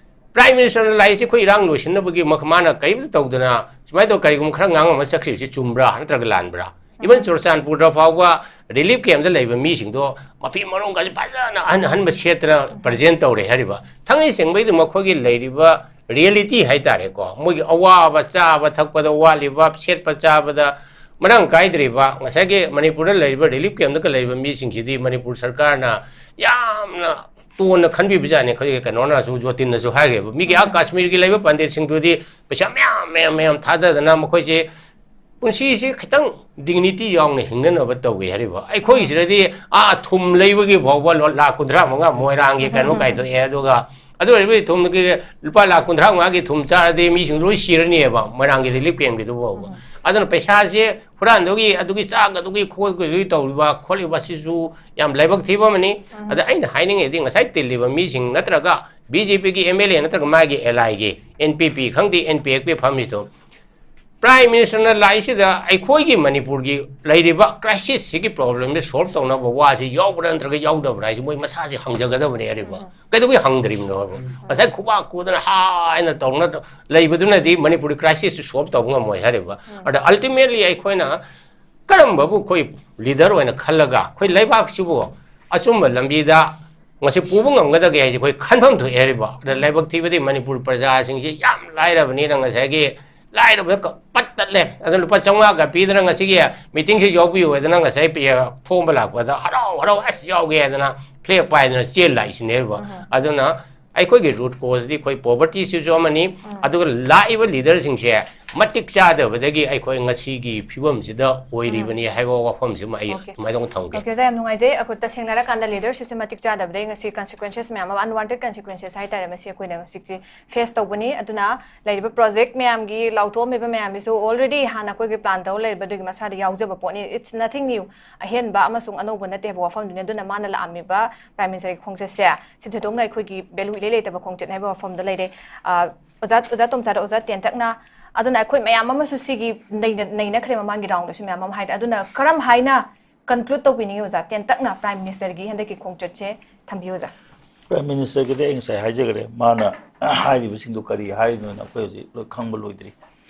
Prime Minister ꯅ ꯂꯥꯛꯏꯁꯤ ꯑꯩꯈꯣꯏ ꯏꯔꯥꯡ ꯂꯣꯏꯁꯤꯟꯅꯕꯒꯤ ꯃ-, ꯃꯥꯅ ꯀꯔꯤꯝꯇ ꯇꯧꯗꯅ ꯁꯨꯃꯥꯏꯅ ꯇꯧ, ꯀꯔꯤꯒꯨꯝꯕ ꯈꯔ ꯉꯥꯡꯉꯝꯃ ꯆꯠꯈ꯭ꯔꯤꯕꯁꯤ ꯆꯨꯝꯕ꯭ꯔꯥ ꯅꯠꯇ꯭ꯔꯒ ꯂꯥꯟꯕ꯭ꯔꯥ? Even ꯆꯨꯔꯆꯥꯟꯄꯨꯔꯗ ꯐꯥꯎꯕ ꯔꯤꯂꯤꯐ ꯀꯦꯝꯗ ꯂꯩꯕ ꯃꯤꯁꯤꯡꯗꯣ ꯃꯐꯤ ꯃꯔꯣꯡꯒꯁꯦ ꯐꯖꯅ ꯑꯍꯟ ꯑꯍꯟꯕ ꯁꯦꯠꯇꯅ ꯄ꯭ꯔꯖꯦꯟ ꯇꯧꯔꯦ ꯍꯥꯏꯔꯤꯕ꯫ ꯊꯥꯡꯃꯩ ꯁꯦꯡꯕꯩꯗꯤ ꯃꯈꯣꯏꯒꯤ ꯂꯩꯔꯤꯕ ꯔꯤꯌꯦꯂꯤꯇꯤ ꯍꯥꯏꯇꯥꯔꯦꯀꯣ, ꯃꯣꯏꯒꯤ ꯑꯋꯥꯕ, ꯆꯥꯕ ꯊꯛꯄꯗ ꯋꯥꯠꯂꯤꯕ, ꯁꯦꯠꯄ ꯆꯥꯕꯗ ꯃꯔꯥꯡ ꯀꯥꯏꯗ꯭ꯔꯤꯕ, ꯉꯁꯥꯏꯒꯤ ꯃꯅꯤꯄꯨꯔꯗ ꯂꯩꯔꯤꯕ ꯔꯤꯂꯤꯐ ꯀꯦꯝꯗꯒ ꯂꯩꯔꯤꯕ ꯃꯤꯁꯤꯡꯁꯤꯗꯤ ꯃꯅꯤꯄꯨꯔ ꯁꯔꯀꯥꯔꯅ ꯌꯥꯝꯅ ꯇꯣꯟꯅ ꯈꯟꯕꯤꯕꯖꯥꯠꯅꯤ꯫ ꯑꯩꯈꯣꯏꯒꯤ ꯀꯩꯅꯣꯅꯁꯨ, ꯖꯣꯇꯤꯟꯅꯁꯨ ꯍꯥꯏꯈ꯭ꯔꯦꯕ, ꯃꯤꯒꯤ ꯑꯥ ꯀꯥꯁꯃꯤꯔꯒꯤ ꯂꯩꯕ ꯄꯟꯗꯤꯠꯁꯤꯡꯗꯨꯗꯤ ꯄꯩꯁꯥ ꯃꯌꯥꯝ ꯃꯌꯥꯝ ꯃꯌꯥꯝ ꯊꯥꯗꯗꯅ ꯃꯈꯣꯏꯁꯦ ꯄꯨꯟꯁꯤꯁꯤ ꯈꯤꯇꯪ ꯗꯤꯒꯅꯤꯇꯤ ꯌꯥꯎꯅ ꯍꯤꯡꯅꯅꯕ ꯇꯧꯏ ꯍꯥꯏꯔꯤꯕ꯫ ꯑꯩꯈꯣꯏꯁꯤꯗꯗꯤ ꯑꯥ ꯊꯨꯝ ꯂꯩꯕꯒꯤ ꯐꯥꯎꯕ ꯂꯣ-, ꯂꯥꯈ ꯀꯨꯟꯊ꯭ꯔꯥ ꯃꯉꯥ ꯃꯣꯏꯔꯥꯡꯒꯤ ꯀꯩꯅꯣ ꯀꯥꯏꯊꯣꯛꯑꯦ, ꯑꯗꯨꯒ ꯑꯗꯨ ꯑꯣꯏꯔꯕꯗꯤ ꯊꯨꯝꯒꯤ ꯂꯨꯄꯥ ꯂꯥꯈ ꯀꯨꯟꯊ꯭ꯔꯥ ꯃꯉꯥꯒꯤ ꯊꯨꯝ ꯆꯥꯔꯗꯤ ꯃꯤꯁꯤꯡ ꯂꯣꯏ ꯁꯤꯔꯅꯤꯕ ꯃꯣꯏꯔꯥꯡꯒꯤ ꯔꯤꯂꯤꯐ ꯀꯦꯝꯒꯤꯗꯨ ꯐꯥꯎꯕ꯫ ꯑꯗꯨꯅ ꯄꯩꯁꯥꯁꯦ ꯍꯨꯔꯥꯟꯗꯨꯒꯤ, ꯑꯗꯨꯒꯤ ꯆꯥꯒꯗꯨꯒꯤ ꯈꯣꯠꯀꯗꯨꯒꯤ ꯇꯧꯔꯤꯕ ꯈꯣꯠꯂꯤꯕ ꯑꯁꯤꯁꯨ ꯌꯥꯝ ꯂꯥꯏꯕꯛ ꯊꯤꯕ ꯑꯃꯅꯤ꯫ ꯑꯗ ꯑꯩꯅ ꯍꯥꯏꯅꯤꯡꯉꯤꯗꯤ ꯉꯁꯥꯏ ꯇꯤꯜꯂꯤꯕ ꯃꯤꯁꯤꯡ ꯅꯠꯇ꯭ꯔꯒ ꯕꯤ ꯖꯦ ꯄꯤꯒꯤ ꯑꯦꯝ ꯑꯦꯜ ꯑꯦ ꯅꯠꯇ꯭ꯔꯒ ꯃꯥꯒꯤ ꯑꯦꯂꯥꯏꯒꯤ ꯑꯦꯟ ꯄꯤ ꯄꯤ ꯈꯪꯗꯦ, ꯑꯦꯟ ꯄꯤ ꯑꯦꯐ ꯄꯤ ꯐꯝꯃꯤꯗꯣ, ꯄ꯭ꯔꯥꯏꯝ ꯃꯤꯅꯤꯁꯇꯔꯅ ꯂꯥꯛꯏꯁꯤꯗ ꯑꯩꯈꯣꯏꯒꯤ ꯃꯅꯤꯄꯨꯔꯒꯤ ꯂꯩꯔꯤꯕ ꯀ꯭ꯔꯥꯏꯁꯤꯁꯁꯤꯒꯤ ꯄ꯭ꯔꯣꯕ꯭ꯂꯦꯝꯁꯦ ꯁꯣꯜꯕ ꯇꯧꯅꯕ ꯋꯥꯁꯤ ꯌꯥꯎꯕ꯭ꯔꯥ ꯅꯠꯇ꯭ꯔꯒ ꯌꯥꯎꯗꯕ꯭ꯔꯥ ꯍꯥꯏꯁꯤ ꯃꯣꯏ ꯃꯁꯥꯁꯤ ꯍꯪꯖꯒꯗꯕꯅꯦ ꯍꯥꯏꯔꯤꯕ꯫ ꯀꯩꯗꯧꯕꯩ ꯍꯪꯗ꯭ꯔꯤꯕꯅꯣ ꯍꯥꯏꯕ? ꯉꯁꯥꯏ ꯈꯨꯕꯥꯛ ꯈꯨꯗꯅ ꯍꯥꯏꯅ ꯇꯧꯅ ꯂꯩꯕꯗꯨꯅꯗꯤ ꯃꯅꯤꯄꯨꯔꯒꯤ ꯀ꯭ꯔꯥꯏꯁꯤꯁꯁꯤ ꯁꯣꯜꯕ ꯇꯧꯕ ꯉꯝꯃꯣꯏ ꯍꯥꯏꯔꯤꯕ꯫ ꯑꯗ ꯑꯜꯇꯤꯃꯦꯠꯂꯤ ꯑꯩꯈꯣꯏꯅ ꯀꯔꯝꯕꯕꯨ ꯑꯩꯈꯣꯏ ꯂꯤꯗꯔ ꯑꯣꯏꯅ ꯈꯜꯂꯒ ꯑꯩꯈꯣꯏ ꯂꯩꯕꯥꯛꯁꯤꯕꯨ ꯑꯆꯨꯝꯕ ꯂꯝꯕꯤꯗ ꯉꯁꯤ ꯄꯨꯕ ꯉꯝꯒꯗꯒꯦ ꯍꯥꯏꯁꯦ ꯑꯩꯈꯣꯏ ꯈꯟꯐꯝ ꯊꯣꯛꯑꯦ ꯍꯥꯏꯔꯤꯕ꯫ ꯑꯗ ꯂꯥꯏꯕꯛ ꯊꯤꯕꯗꯤ ꯃꯅꯤꯄꯨꯔ ꯄ꯭ꯔꯖꯥꯁꯤꯡꯁꯤ ꯌꯥꯝ ꯂꯥꯏꯔꯕꯅꯤꯅ ꯉꯁꯥꯏꯒꯤ ꯂꯥꯏꯔꯕꯗ ꯀ-, ꯄꯠ ꯇꯠꯂꯦ꯫ ꯑꯗ ꯂꯨꯄꯥ ꯆꯥꯝꯃꯉꯥꯒ ꯄꯤꯗꯅ ꯉꯁꯤꯒꯤ ꯃꯤꯇꯤꯡꯁꯤ ꯌꯥꯎꯕꯤꯌꯨ ꯍꯥꯏꯗꯅ ꯉꯁꯥꯏ ꯄꯤ-, ꯈꯣꯝꯕ ꯂꯥꯛꯄꯗ ꯍꯔꯥꯎ ꯍꯔꯥꯎ ꯑꯁ ꯌꯥꯎꯒꯦ ꯍꯥꯏꯗꯅ ꯐ꯭ꯂꯦꯛ ꯄꯥꯏꯗꯅ ꯆꯦꯜ ꯂꯥꯛꯏꯁꯤꯅꯦꯕ꯫ ꯑꯗꯨꯅ ꯑꯩꯈꯣꯏꯒꯤ ꯔꯨꯠ ꯀꯣꯖꯇꯤ ꯑꯩꯈꯣꯏ ꯄꯣꯕꯔꯇꯤꯁꯤꯁꯨ ꯑꯃꯅꯤ, ꯑꯗꯨꯒ ꯂꯥꯛꯏꯕ ꯂꯤꯗꯔꯁꯤꯡꯁꯦ ꯃꯇꯤꯛ ꯆꯥꯗꯕꯗꯒꯤ ꯑꯩꯈꯣꯏ ꯉꯁꯤꯒꯤ ꯐꯤꯕꯝꯁꯤꯗ ꯑꯣꯏꯔꯤꯕꯅꯤ ꯍꯥꯏꯕ ꯋꯥꯐꯝꯁꯤꯃ ꯑꯩ ꯑꯣꯀꯦ꯫ ꯑꯗꯨꯃꯥꯏꯅ ꯑꯃꯨꯛ ꯊꯝꯒꯦ꯫ ꯑꯣꯀꯦ, ꯑꯣꯖꯥ, ꯌꯥꯝ ꯅꯨꯡꯉꯥꯏꯖꯩ꯫ ꯑꯩꯈꯣꯏ ꯇꯁꯦꯡꯅ ꯍꯥꯏꯔꯀꯥꯟꯗ ꯂꯤꯗꯔꯁꯤꯞꯁꯦ ꯃꯇꯤꯛ ꯆꯥꯗꯕꯗꯒꯤ ꯉꯁꯤ ꯀꯟꯁꯤꯀ꯭ꯋꯦꯟꯁꯦꯁ ꯃꯌꯥꯝ ꯑꯃ, ꯑꯟꯋꯥꯟꯇꯦꯗ ꯀꯟꯁꯤꯀ꯭ꯋꯦꯟꯁꯦꯁ ꯍꯥꯏꯇꯥꯔꯦ, ꯃꯁꯤ ꯑꯩꯈꯣꯏꯅ ꯍꯧꯖꯤꯛꯁꯦ ꯐꯦꯁ ꯇꯧꯕꯅꯤ꯫ ꯑꯗꯨꯅ ꯂꯩꯔꯤꯕ ꯄ꯭ꯔꯣꯖꯦꯛ ꯃꯌꯥꯝꯒꯤ ꯂꯥꯎꯊꯣꯛꯑꯝꯃꯤꯕ ꯃꯌꯥꯝꯁꯤꯁꯨ ꯑꯣꯜꯔꯦꯗꯤ ꯍꯥꯟꯅ ꯑꯩꯈꯣꯏꯒꯤ ꯄ꯭ꯂꯥꯟ ꯇꯧꯔ ꯂꯩꯔꯤꯕꯗꯨꯒꯤ ꯃꯁꯥꯗ ꯌꯥꯎꯖꯕ ꯄꯣꯠꯅꯤ꯫ It's nothing new꯫ ꯑꯍꯦꯟꯕ ꯑꯃꯁꯨꯡ ꯑꯅꯧꯕ ꯅꯠꯇꯦ ꯍꯥꯏꯕ ꯋꯥꯐꯝꯗꯨꯅꯤ꯫ ꯑꯗꯨꯅ ꯃꯥꯅ ꯂꯥꯛꯑꯝꯃꯤꯕ ꯄ꯭ꯔꯥꯏꯝ ꯃꯤꯅꯤꯁꯇꯔꯒꯤ ꯈꯣꯡꯆꯠꯁꯦ ꯁꯤ ꯊꯣꯏꯗꯣꯛꯅ ꯑꯩꯈꯣꯏꯒꯤ ꯚꯦꯂꯨ ꯏꯂꯩ ꯂꯩꯇꯕ ꯈꯣꯡꯆꯠꯅꯤ ꯍꯥꯏꯕ ꯋꯥꯐꯝꯗ ꯂꯩꯔꯦ꯫ ꯑ, ꯑꯣꯖꯥ, ꯑꯣꯖꯥ ꯇꯣꯝꯆꯥꯗ ꯑꯣꯖꯥ ꯇꯦꯟꯇꯛꯅ, ꯑꯗꯨꯅ ꯑꯩꯈꯣꯏ ꯃꯌꯥꯝ ꯑꯃꯁꯨ ꯁꯤꯒꯤ ꯅꯩꯅ-, ꯅꯩꯅꯈ꯭ꯔꯦ ꯃꯃꯥꯡꯒꯤ ꯔꯥꯎꯟꯗꯁꯨ ꯃꯌꯥꯝ ꯑꯃ ꯍꯥꯏꯗꯤ꯫ ꯑꯗꯨꯅ ꯀꯔꯝ ꯍꯥꯏꯅ ꯀꯟꯀ꯭ꯂꯨꯗ ꯇꯧꯕꯤꯅꯤꯡꯉꯤ ꯑꯣꯖꯥ? ꯇꯦꯟꯇꯛꯅ ꯄ꯭ꯔꯥꯏꯝ ꯃꯤꯅꯤꯁꯇꯔꯒꯤ ꯍꯟꯗꯛꯀꯤ ꯈꯣꯡꯆꯠꯁꯦ ꯊꯝꯕꯤꯌꯨ ꯑꯣꯖꯥ꯫ ꯄ꯭ꯔꯥꯏꯝ ꯃꯤꯅꯤꯁꯇꯔꯒꯤꯗꯤ ꯑꯩ ꯉꯁꯥꯏ ꯍꯥꯏꯖꯈ꯭ꯔꯦ, ꯃꯥꯅ ꯍꯥꯏꯔꯤꯕꯁꯤꯡꯗꯣ ꯀꯔꯤ ꯍꯥꯏꯔꯤꯅꯣꯅ ꯑꯩꯈꯣꯏ ꯍꯧꯖꯤꯛ ꯂꯣꯏ ꯈꯪꯕ ꯂꯣꯏꯗ꯭ꯔꯤ꯫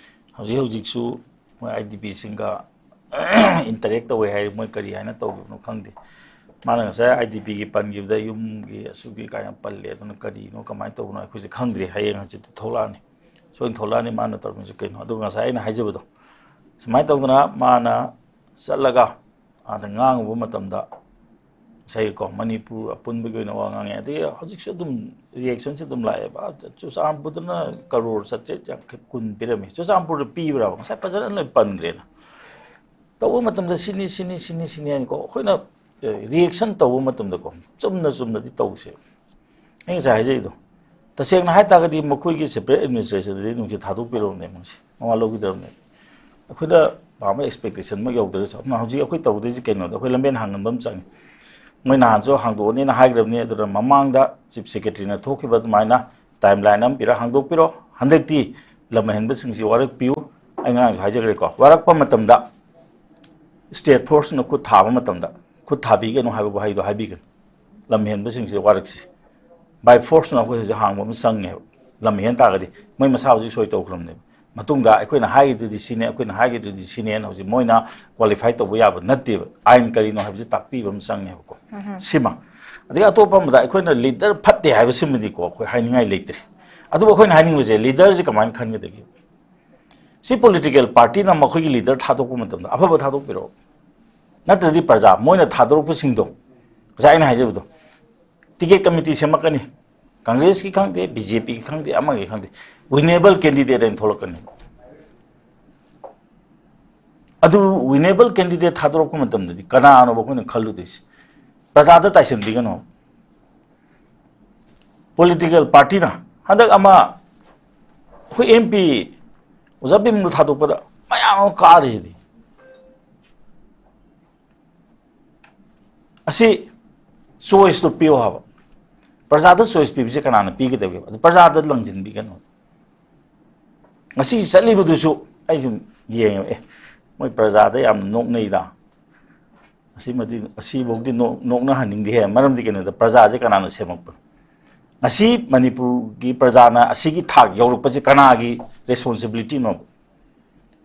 ꯍꯧꯖꯤꯛ ꯍꯧꯖꯤꯛꯁꯨ ꯃꯣꯏ ꯑꯥꯏ ꯗꯤ ꯄꯤꯁꯤꯡꯒ ꯏꯟꯇꯔꯦꯛ ꯇꯧꯋꯦ ꯍꯥꯏ꯫ ꯃꯣꯏ ꯀꯔꯤ ꯍꯥꯏꯅ ꯇꯧꯈꯤꯕꯅꯣ ꯈꯪꯗꯦ꯫ ꯃꯥꯅ ꯉꯁꯥꯏ ꯑꯥꯏ ꯗꯤ ꯄꯤꯒꯤ ꯄꯟꯈꯤꯕꯗ ꯌꯨꯝꯒꯤ ꯑꯁꯨꯛꯀꯤ ꯀꯥꯏꯅ ꯄꯜꯂꯦ, ꯑꯗꯨꯅ ꯀꯔꯤꯅꯣ ꯀꯃꯥꯏꯅ ꯇꯧꯕꯅꯣ ꯑꯩꯈꯣꯏꯁꯦ ꯈꯪꯗ꯭ꯔꯤ꯫ ꯍꯌꯦꯡ ꯍꯪꯆꯤꯠꯇ ꯊꯣꯛꯂꯛꯑꯅꯤ, ꯁꯣꯏꯅ ꯊꯣꯛꯂꯛꯑꯅꯤ꯫ ꯃꯥꯅ ꯇꯧꯔꯝꯃꯤꯁꯦ ꯀꯩꯅꯣ? ꯑꯗꯨꯒ ꯉꯁꯥꯏ ꯑꯩꯅ ꯍꯥꯏꯖꯕꯗꯣ, ꯁꯨꯃꯥꯏꯅ ꯇꯧꯗꯅ ꯃꯥꯅ ꯆꯠꯂꯒ ꯑꯥꯗ ꯉꯥꯡꯉꯨꯕ ꯃꯇꯝꯗ, ꯉꯁꯥꯏꯒꯤꯀꯣ ꯃꯅꯤꯄꯨꯔ ꯑꯄꯨꯟꯕꯒꯤ ꯑꯣꯏꯅ ꯋꯥ ꯉꯥꯡꯉꯦ꯫ ꯑꯗꯒꯤ ꯍꯧꯖꯤꯛꯁꯨ ꯑꯗꯨꯝ ꯔꯤꯌꯦꯛꯁꯟꯁꯦ ꯑꯗꯨꯝ ꯂꯥꯛꯑꯦꯕ꯫ ꯆꯨꯔꯆꯥꯟꯄꯨꯔꯗꯅ ꯀꯔꯣꯔ ꯆꯥꯇ꯭ꯔꯦꯠ ꯌꯥꯡꯈꯩ, ꯀꯨꯟ ꯄꯤꯔꯝꯃꯤ꯫ ꯆꯨꯔꯆꯥꯟꯄꯨꯔꯗ ꯄꯤꯕ꯭ꯔꯥꯕ? ꯉꯁꯥꯏ ꯐꯖꯅ ꯂꯣꯏ ꯄꯟꯈ꯭ꯔꯦꯅ꯫ ꯇꯧꯕ ꯃꯇꯝꯗ ꯁꯤꯅꯤ, ꯁꯤꯅꯤ, ꯁꯤꯅꯤ, ꯁꯤꯅꯤ ꯍꯥꯏꯅꯀꯣ, ꯑꯩꯈꯣꯏꯅ ꯔꯤꯌꯦꯛꯁꯟ ꯇꯧꯕ ꯃꯇꯝꯗꯀꯣ, ꯆꯨꯝꯅ ꯆꯨꯝꯅꯗꯤ ꯇꯧꯁꯦ꯫ ꯑꯩ ꯉꯁꯥꯏ ꯍꯥꯏꯖꯩꯗꯣ, ꯇꯁꯦꯡꯅ ꯍꯥꯏ ꯇꯥꯔꯒꯗꯤ ꯃꯈꯣꯏꯒꯤ ꯁꯦꯄꯔꯦꯠ ꯑꯦꯗꯃꯤꯅꯤꯁꯇ꯭ꯔꯦꯁꯟꯗꯗꯤ ꯅꯨꯡꯁꯤꯠ ꯊꯥꯗꯣꯛꯄꯤꯔꯕꯅꯦ ꯃꯣꯏꯁꯦ, ꯃꯋꯥ ꯂꯧꯈꯤꯗ꯭ꯔꯕꯅꯦ꯫ ꯑꯩꯈꯣꯏꯅ ꯄꯥꯝꯕ ꯑꯦꯛꯁꯄꯦꯛꯇꯦꯁꯟꯃꯛ ꯌꯧꯗ꯭ꯔꯁꯨ, ꯑꯗꯨꯅ ꯍꯧꯖꯤꯛ ꯑꯩꯈꯣꯏ ꯇꯧꯗꯣꯏꯁꯦ ꯀꯩꯅꯣꯗ, ꯑꯩꯈꯣꯏ ꯂꯝꯕꯦꯟ ꯍꯥꯡꯍꯟꯕ ꯑꯃ ꯆꯪꯉꯤ꯫ ꯃꯣꯏ ꯅꯍꯥꯟꯁꯨ ꯍꯥꯡꯗꯣꯛꯑꯅꯤꯅ ꯍꯥꯏꯈ꯭ꯔꯕꯅꯤ, ꯑꯗꯨꯅ ꯃꯃꯥꯡꯗ ꯆꯤꯐ ꯁꯦꯀ꯭ꯔꯦꯇꯔꯤꯅ ꯊꯣꯛꯈꯤꯕ ꯑꯗꯨꯃꯥꯏꯅ ꯇꯥꯏꯝ ꯂꯥꯏꯟ ꯑꯃ ꯄꯤꯔꯒ ꯍꯥꯡꯗꯣꯛꯄꯤꯔꯣ꯫ ꯍꯟꯗꯛꯇꯤ ꯂꯝ ꯑꯍꯦꯟꯕꯁꯤꯡꯁꯤ ꯋꯥꯔꯛꯄꯤꯌꯨ꯫ ꯑꯩ ꯉꯔꯥꯡꯁꯨ ꯍꯥꯏꯖꯈ꯭ꯔꯦꯀꯣ, ꯋꯥꯔꯛꯄ ꯃꯇꯝꯗ ꯁ꯭ꯇꯦꯠ ꯐꯣꯔꯁꯅ ꯈꯨꯠ ꯊꯥꯕ ꯃꯇꯝꯗ ꯈꯨꯠ ꯊꯥꯕꯤꯒꯅꯨ ꯍꯥꯏꯕ ꯋꯥꯍꯩꯗꯣ ꯍꯥꯏꯕꯤꯒꯅꯨ꯫ ꯂꯝ ꯍꯦꯟꯕꯁꯤꯡꯁꯤꯗ ꯋꯥꯔꯛꯁꯤ꯫ ꯕꯥꯏ ꯐꯣꯔꯁꯅ ꯑꯩꯈꯣꯏ ꯍꯧꯖꯤꯛ ꯍꯥꯡꯕ ꯑꯃ ꯆꯪꯉꯦꯕ꯫ ꯂꯝ ꯍꯦꯟ ꯇꯥꯔꯒꯗꯤ ꯃꯣꯏ ꯃꯁꯥ ꯍꯧꯖꯤꯛ ꯁꯣꯏ ꯇꯧꯈ꯭ꯔꯕꯅꯦꯕ꯫ ꯃꯇꯨꯡꯗ ꯑꯩꯈꯣꯏꯅ ꯍꯥꯏꯒꯤꯗꯨꯗꯤ ꯁꯤꯅꯦ, ꯑꯩꯈꯣꯏꯅ ꯍꯥꯏꯒꯤꯗꯨꯗꯤ ꯁꯤꯅꯦꯅ ꯍꯧꯖꯤꯛ ꯃꯣꯏꯅ ꯀ꯭ꯋꯥꯂꯤꯐꯥꯏ ꯇꯧꯕ ꯌꯥꯕ ꯅꯠꯇꯦꯕ꯫ ꯑꯥꯏꯟ ꯀꯔꯤꯅꯣ ꯍꯥꯏꯕꯁꯤ ꯇꯥꯛꯄꯤꯕ ꯑꯃ ꯆꯪꯉꯦꯕꯀꯣ꯫ ꯁꯤꯃ꯫ ꯑꯗꯒꯤ ꯑꯇꯣꯞꯄ ꯑꯃꯗ ꯑꯩꯈꯣꯏꯅ ꯂꯤꯗꯔ ꯐꯠꯇꯦ ꯍꯥꯏꯕꯁꯤꯃꯗꯤꯀꯣ ꯑꯩꯈꯣꯏ ꯍꯥꯏꯅꯤꯡꯉꯥꯏ ꯂꯩꯇ꯭ꯔꯦ꯫ ꯑꯗꯨꯕꯨ ꯑꯩꯈꯣꯏꯅ ꯍꯥꯏꯅꯤꯡꯕꯁꯦ, ꯂꯤꯗꯔꯁꯤ ꯀꯃꯥꯏꯅ ꯈꯟꯒꯗꯒꯦ? ꯁꯤ ꯄꯣꯂꯤꯇꯤꯀꯦꯜ ꯄꯥꯔꯇꯤꯅ ꯃꯈꯣꯏꯒꯤ ꯂꯤꯗꯔ ꯊꯥꯗꯣꯛꯄ ꯃꯇꯝꯗ ꯑꯐꯕ ꯊꯥꯗꯣꯛꯄꯤꯔꯛꯑꯣ꯫ ꯅꯠꯇ꯭ꯔꯗꯤ ꯄ꯭ꯔꯖꯥ ꯃꯣꯏꯅ ꯊꯥꯗꯣꯔꯛꯄꯁꯤꯡꯗꯣ, ꯉꯁꯥꯏ ꯑꯩꯅ ꯍꯥꯏꯖꯕꯗꯣ, ꯇꯤꯀꯦꯠ ꯀꯃꯤꯇꯤ ꯁꯦꯝꯃꯛꯀꯅꯤ, ꯀꯪꯒ꯭ꯔꯦꯁꯀꯤ ꯈꯪꯗꯦ, ꯕꯤ ꯖꯦ ꯄꯤꯒꯤ ꯈꯪꯗꯦ, ꯑꯃꯒꯤ ꯈꯪꯗꯦ, ꯋꯤꯅꯦꯕꯜ ꯀꯦꯟꯗꯤꯗꯦꯠ ꯍꯥꯏꯅ ꯊꯣꯛꯂꯛꯀꯅꯤ꯫ ꯑꯗꯨ ꯋꯤꯅꯦꯕꯜ ꯀꯦꯟꯗꯤꯗꯦꯠ ꯊꯥꯗꯣꯔꯛꯄ ꯃꯇꯝꯗꯗꯤ ꯀꯅꯥꯅꯣꯕ ꯑꯩꯈꯣꯏꯅ ꯈꯜꯂꯨꯗꯣꯏꯁꯦ? ꯄ꯭ꯔꯖꯥꯗ ꯇꯥꯏꯁꯤꯟꯕꯤꯒꯅꯣ꯫ ꯄꯣꯂꯤꯇꯤꯀꯦꯜ ꯄꯥꯔꯇꯤꯅ ꯍꯟꯗꯛ ꯑꯃ ꯑꯩꯈꯣꯏ ꯑꯦꯝ ꯄꯤ ꯑꯣꯖꯥ ꯕꯤꯃꯜ ꯊꯥꯗꯣꯛꯄꯗ ꯃꯌꯥꯝ ꯑꯃ ꯀꯥꯔꯤꯁꯤꯗꯤ꯫ ꯑꯁꯤ ꯆꯣꯏꯁꯇꯣ ꯄꯤꯌꯣ ꯍꯥꯏꯕ꯫ ꯄ꯭ꯔꯖꯥꯗ ꯆꯣꯏꯁ ꯄꯤꯕꯁꯦ ꯀꯅꯥꯅ ꯄꯤꯒꯗꯒꯦꯕ? ꯑꯗꯨ ꯄ꯭ꯔꯖꯥꯗ ꯂꯪꯁꯤꯟꯕꯤꯒꯅꯨ꯫ ꯉꯁꯤ ꯆꯠꯂꯤꯕꯗꯨꯁꯨ ꯑꯩ ꯁꯨꯝ ꯌꯦꯡꯉꯦꯕ, ꯑꯦ, ꯃꯣꯏ ꯄ꯭ꯔꯖꯥꯗ ꯌꯥꯝ ꯅꯣꯛꯅꯩꯗ꯫ ꯑꯁꯤꯃꯗꯤ, ꯑꯁꯤꯐꯧꯗꯤ ꯅꯣꯛ-, ꯅꯣꯛꯅꯍꯟꯅꯤꯡꯗꯦꯍꯦ꯫ ꯃꯔꯝꯗꯤ ꯀꯩꯅꯣꯗ, ꯄ꯭ꯔꯖꯥꯁꯦ ꯀꯅꯥꯅ ꯁꯦꯝꯃꯛꯄꯅꯣ? ꯉꯁꯤ ꯃꯅꯤꯄꯨꯔꯒꯤ ꯄ꯭ꯔꯖꯥꯅ ꯑꯁꯤꯒꯤ ꯊꯥꯛ ꯌꯧꯔꯛꯄꯁꯦ ꯀꯅꯥꯒꯤ ꯔꯦꯁꯄꯣꯟꯁꯤꯕꯤꯂꯤꯇꯤꯅꯣꯕ?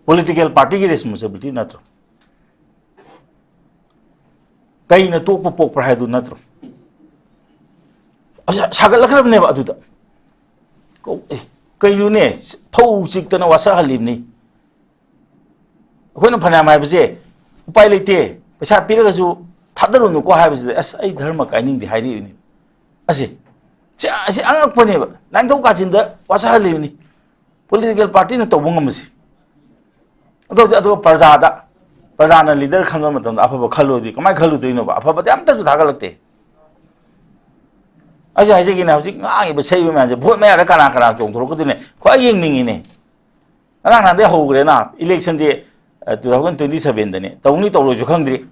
ꯄꯣꯂꯤꯇꯤꯀꯦꯜ ꯄꯥꯔꯇꯤꯒꯤ ꯔꯦꯁꯄꯣꯟꯁꯤꯕꯤꯂꯤꯇꯤ ꯅꯠꯇ꯭ꯔꯣ? ꯀꯩꯅ ꯇꯣꯛꯄ ꯄꯣꯛꯄ꯭ꯔꯥ ꯍꯥꯏꯗꯨ ꯅꯠꯇ꯭ꯔꯣ? ꯑꯁ, ꯁꯥꯒꯠꯂꯛꯈ꯭ꯔꯕꯅꯦꯕ ꯑꯗꯨꯗ꯫ ꯀꯧ-, ꯑꯦ, ꯀꯩꯅꯣꯅꯦ, ꯐꯧ ꯆꯤꯛꯇꯅ ꯋꯥꯁꯛꯍꯜꯂꯤꯕꯅꯤ꯫ ꯑꯩꯈꯣꯏꯅ ꯐꯅꯌꯥꯝ ꯍꯥꯏꯕꯁꯦ, "ꯎꯄꯥꯏ ꯂꯩꯇꯦ, ꯄꯩꯁꯥ ꯄꯤꯔꯒꯁꯨ ꯊꯥꯗꯔꯨꯅꯨꯀꯣ" ꯍꯥꯏꯕꯁꯤꯗ, "ꯑꯁ, ꯑꯩ ꯙꯔꯃ ꯀꯥꯏꯅꯤꯡꯗꯦ" ꯍꯥꯏꯔꯛꯏꯕꯅꯤ꯫ ꯑꯁꯤ, ꯁꯤ, ꯑꯁꯤ ꯑꯉꯛꯄꯅꯦꯕ꯫ ꯂꯥꯏꯅꯤꯡꯊꯧ ꯀꯥꯆꯤꯟꯗ ꯋꯥꯁꯛꯍꯜꯂꯤꯕꯅꯤ꯫ ꯄꯣꯂꯤꯇꯤꯀꯦꯜ ꯄꯥꯔꯇꯤꯅ ꯇꯧꯕ ꯉꯝꯕꯁꯦ꯫ ꯑꯗꯣ ꯍꯧꯖꯤꯛ, ꯑꯗꯨꯒ ꯄ꯭ꯔꯖꯥꯗ, ꯄ꯭ꯔꯖꯥꯅ ꯂꯤꯗꯔ ꯈꯟꯕ ꯃꯇꯝꯗ ꯑꯐꯕ ꯈꯜꯂꯨꯗꯤ ꯀꯃꯥꯏꯅ ꯈꯜꯂꯨꯗꯣꯏꯅꯣꯕ? ꯑꯐꯕꯗꯤ ꯑꯝꯇꯁꯨ ꯊꯥꯒꯠꯂꯛꯇꯦ꯫ ꯑꯩꯁꯨ ꯍꯥꯏꯖꯒꯦꯅꯦ, ꯍꯧꯖꯤꯛ ꯉꯥꯡꯉꯤꯕ ꯁꯩꯕ ꯃꯌꯥꯝꯁꯦ ꯚꯣꯠ ꯃꯌꯥꯗ ꯀꯅꯥ ꯀꯅꯥ ꯆꯣꯡꯊꯣꯔꯛꯀꯗꯣꯏꯅꯦ? ꯈ꯭ꯋꯥꯏ ꯌꯦꯡꯅꯤꯡꯉꯤꯅꯦ꯫ ꯉꯔꯥꯡ ꯅꯍꯥꯟꯗꯩ ꯍꯧꯈ꯭ꯔꯦꯅ, ꯏꯂꯦꯛꯁꯟꯗꯤ, ꯑ, two thousand twenty sevenꯗꯅꯤ꯫ ꯇꯧꯅꯤ ꯇꯧꯔꯣꯏꯁꯨ ꯈꯪꯗ꯭ꯔꯤ꯫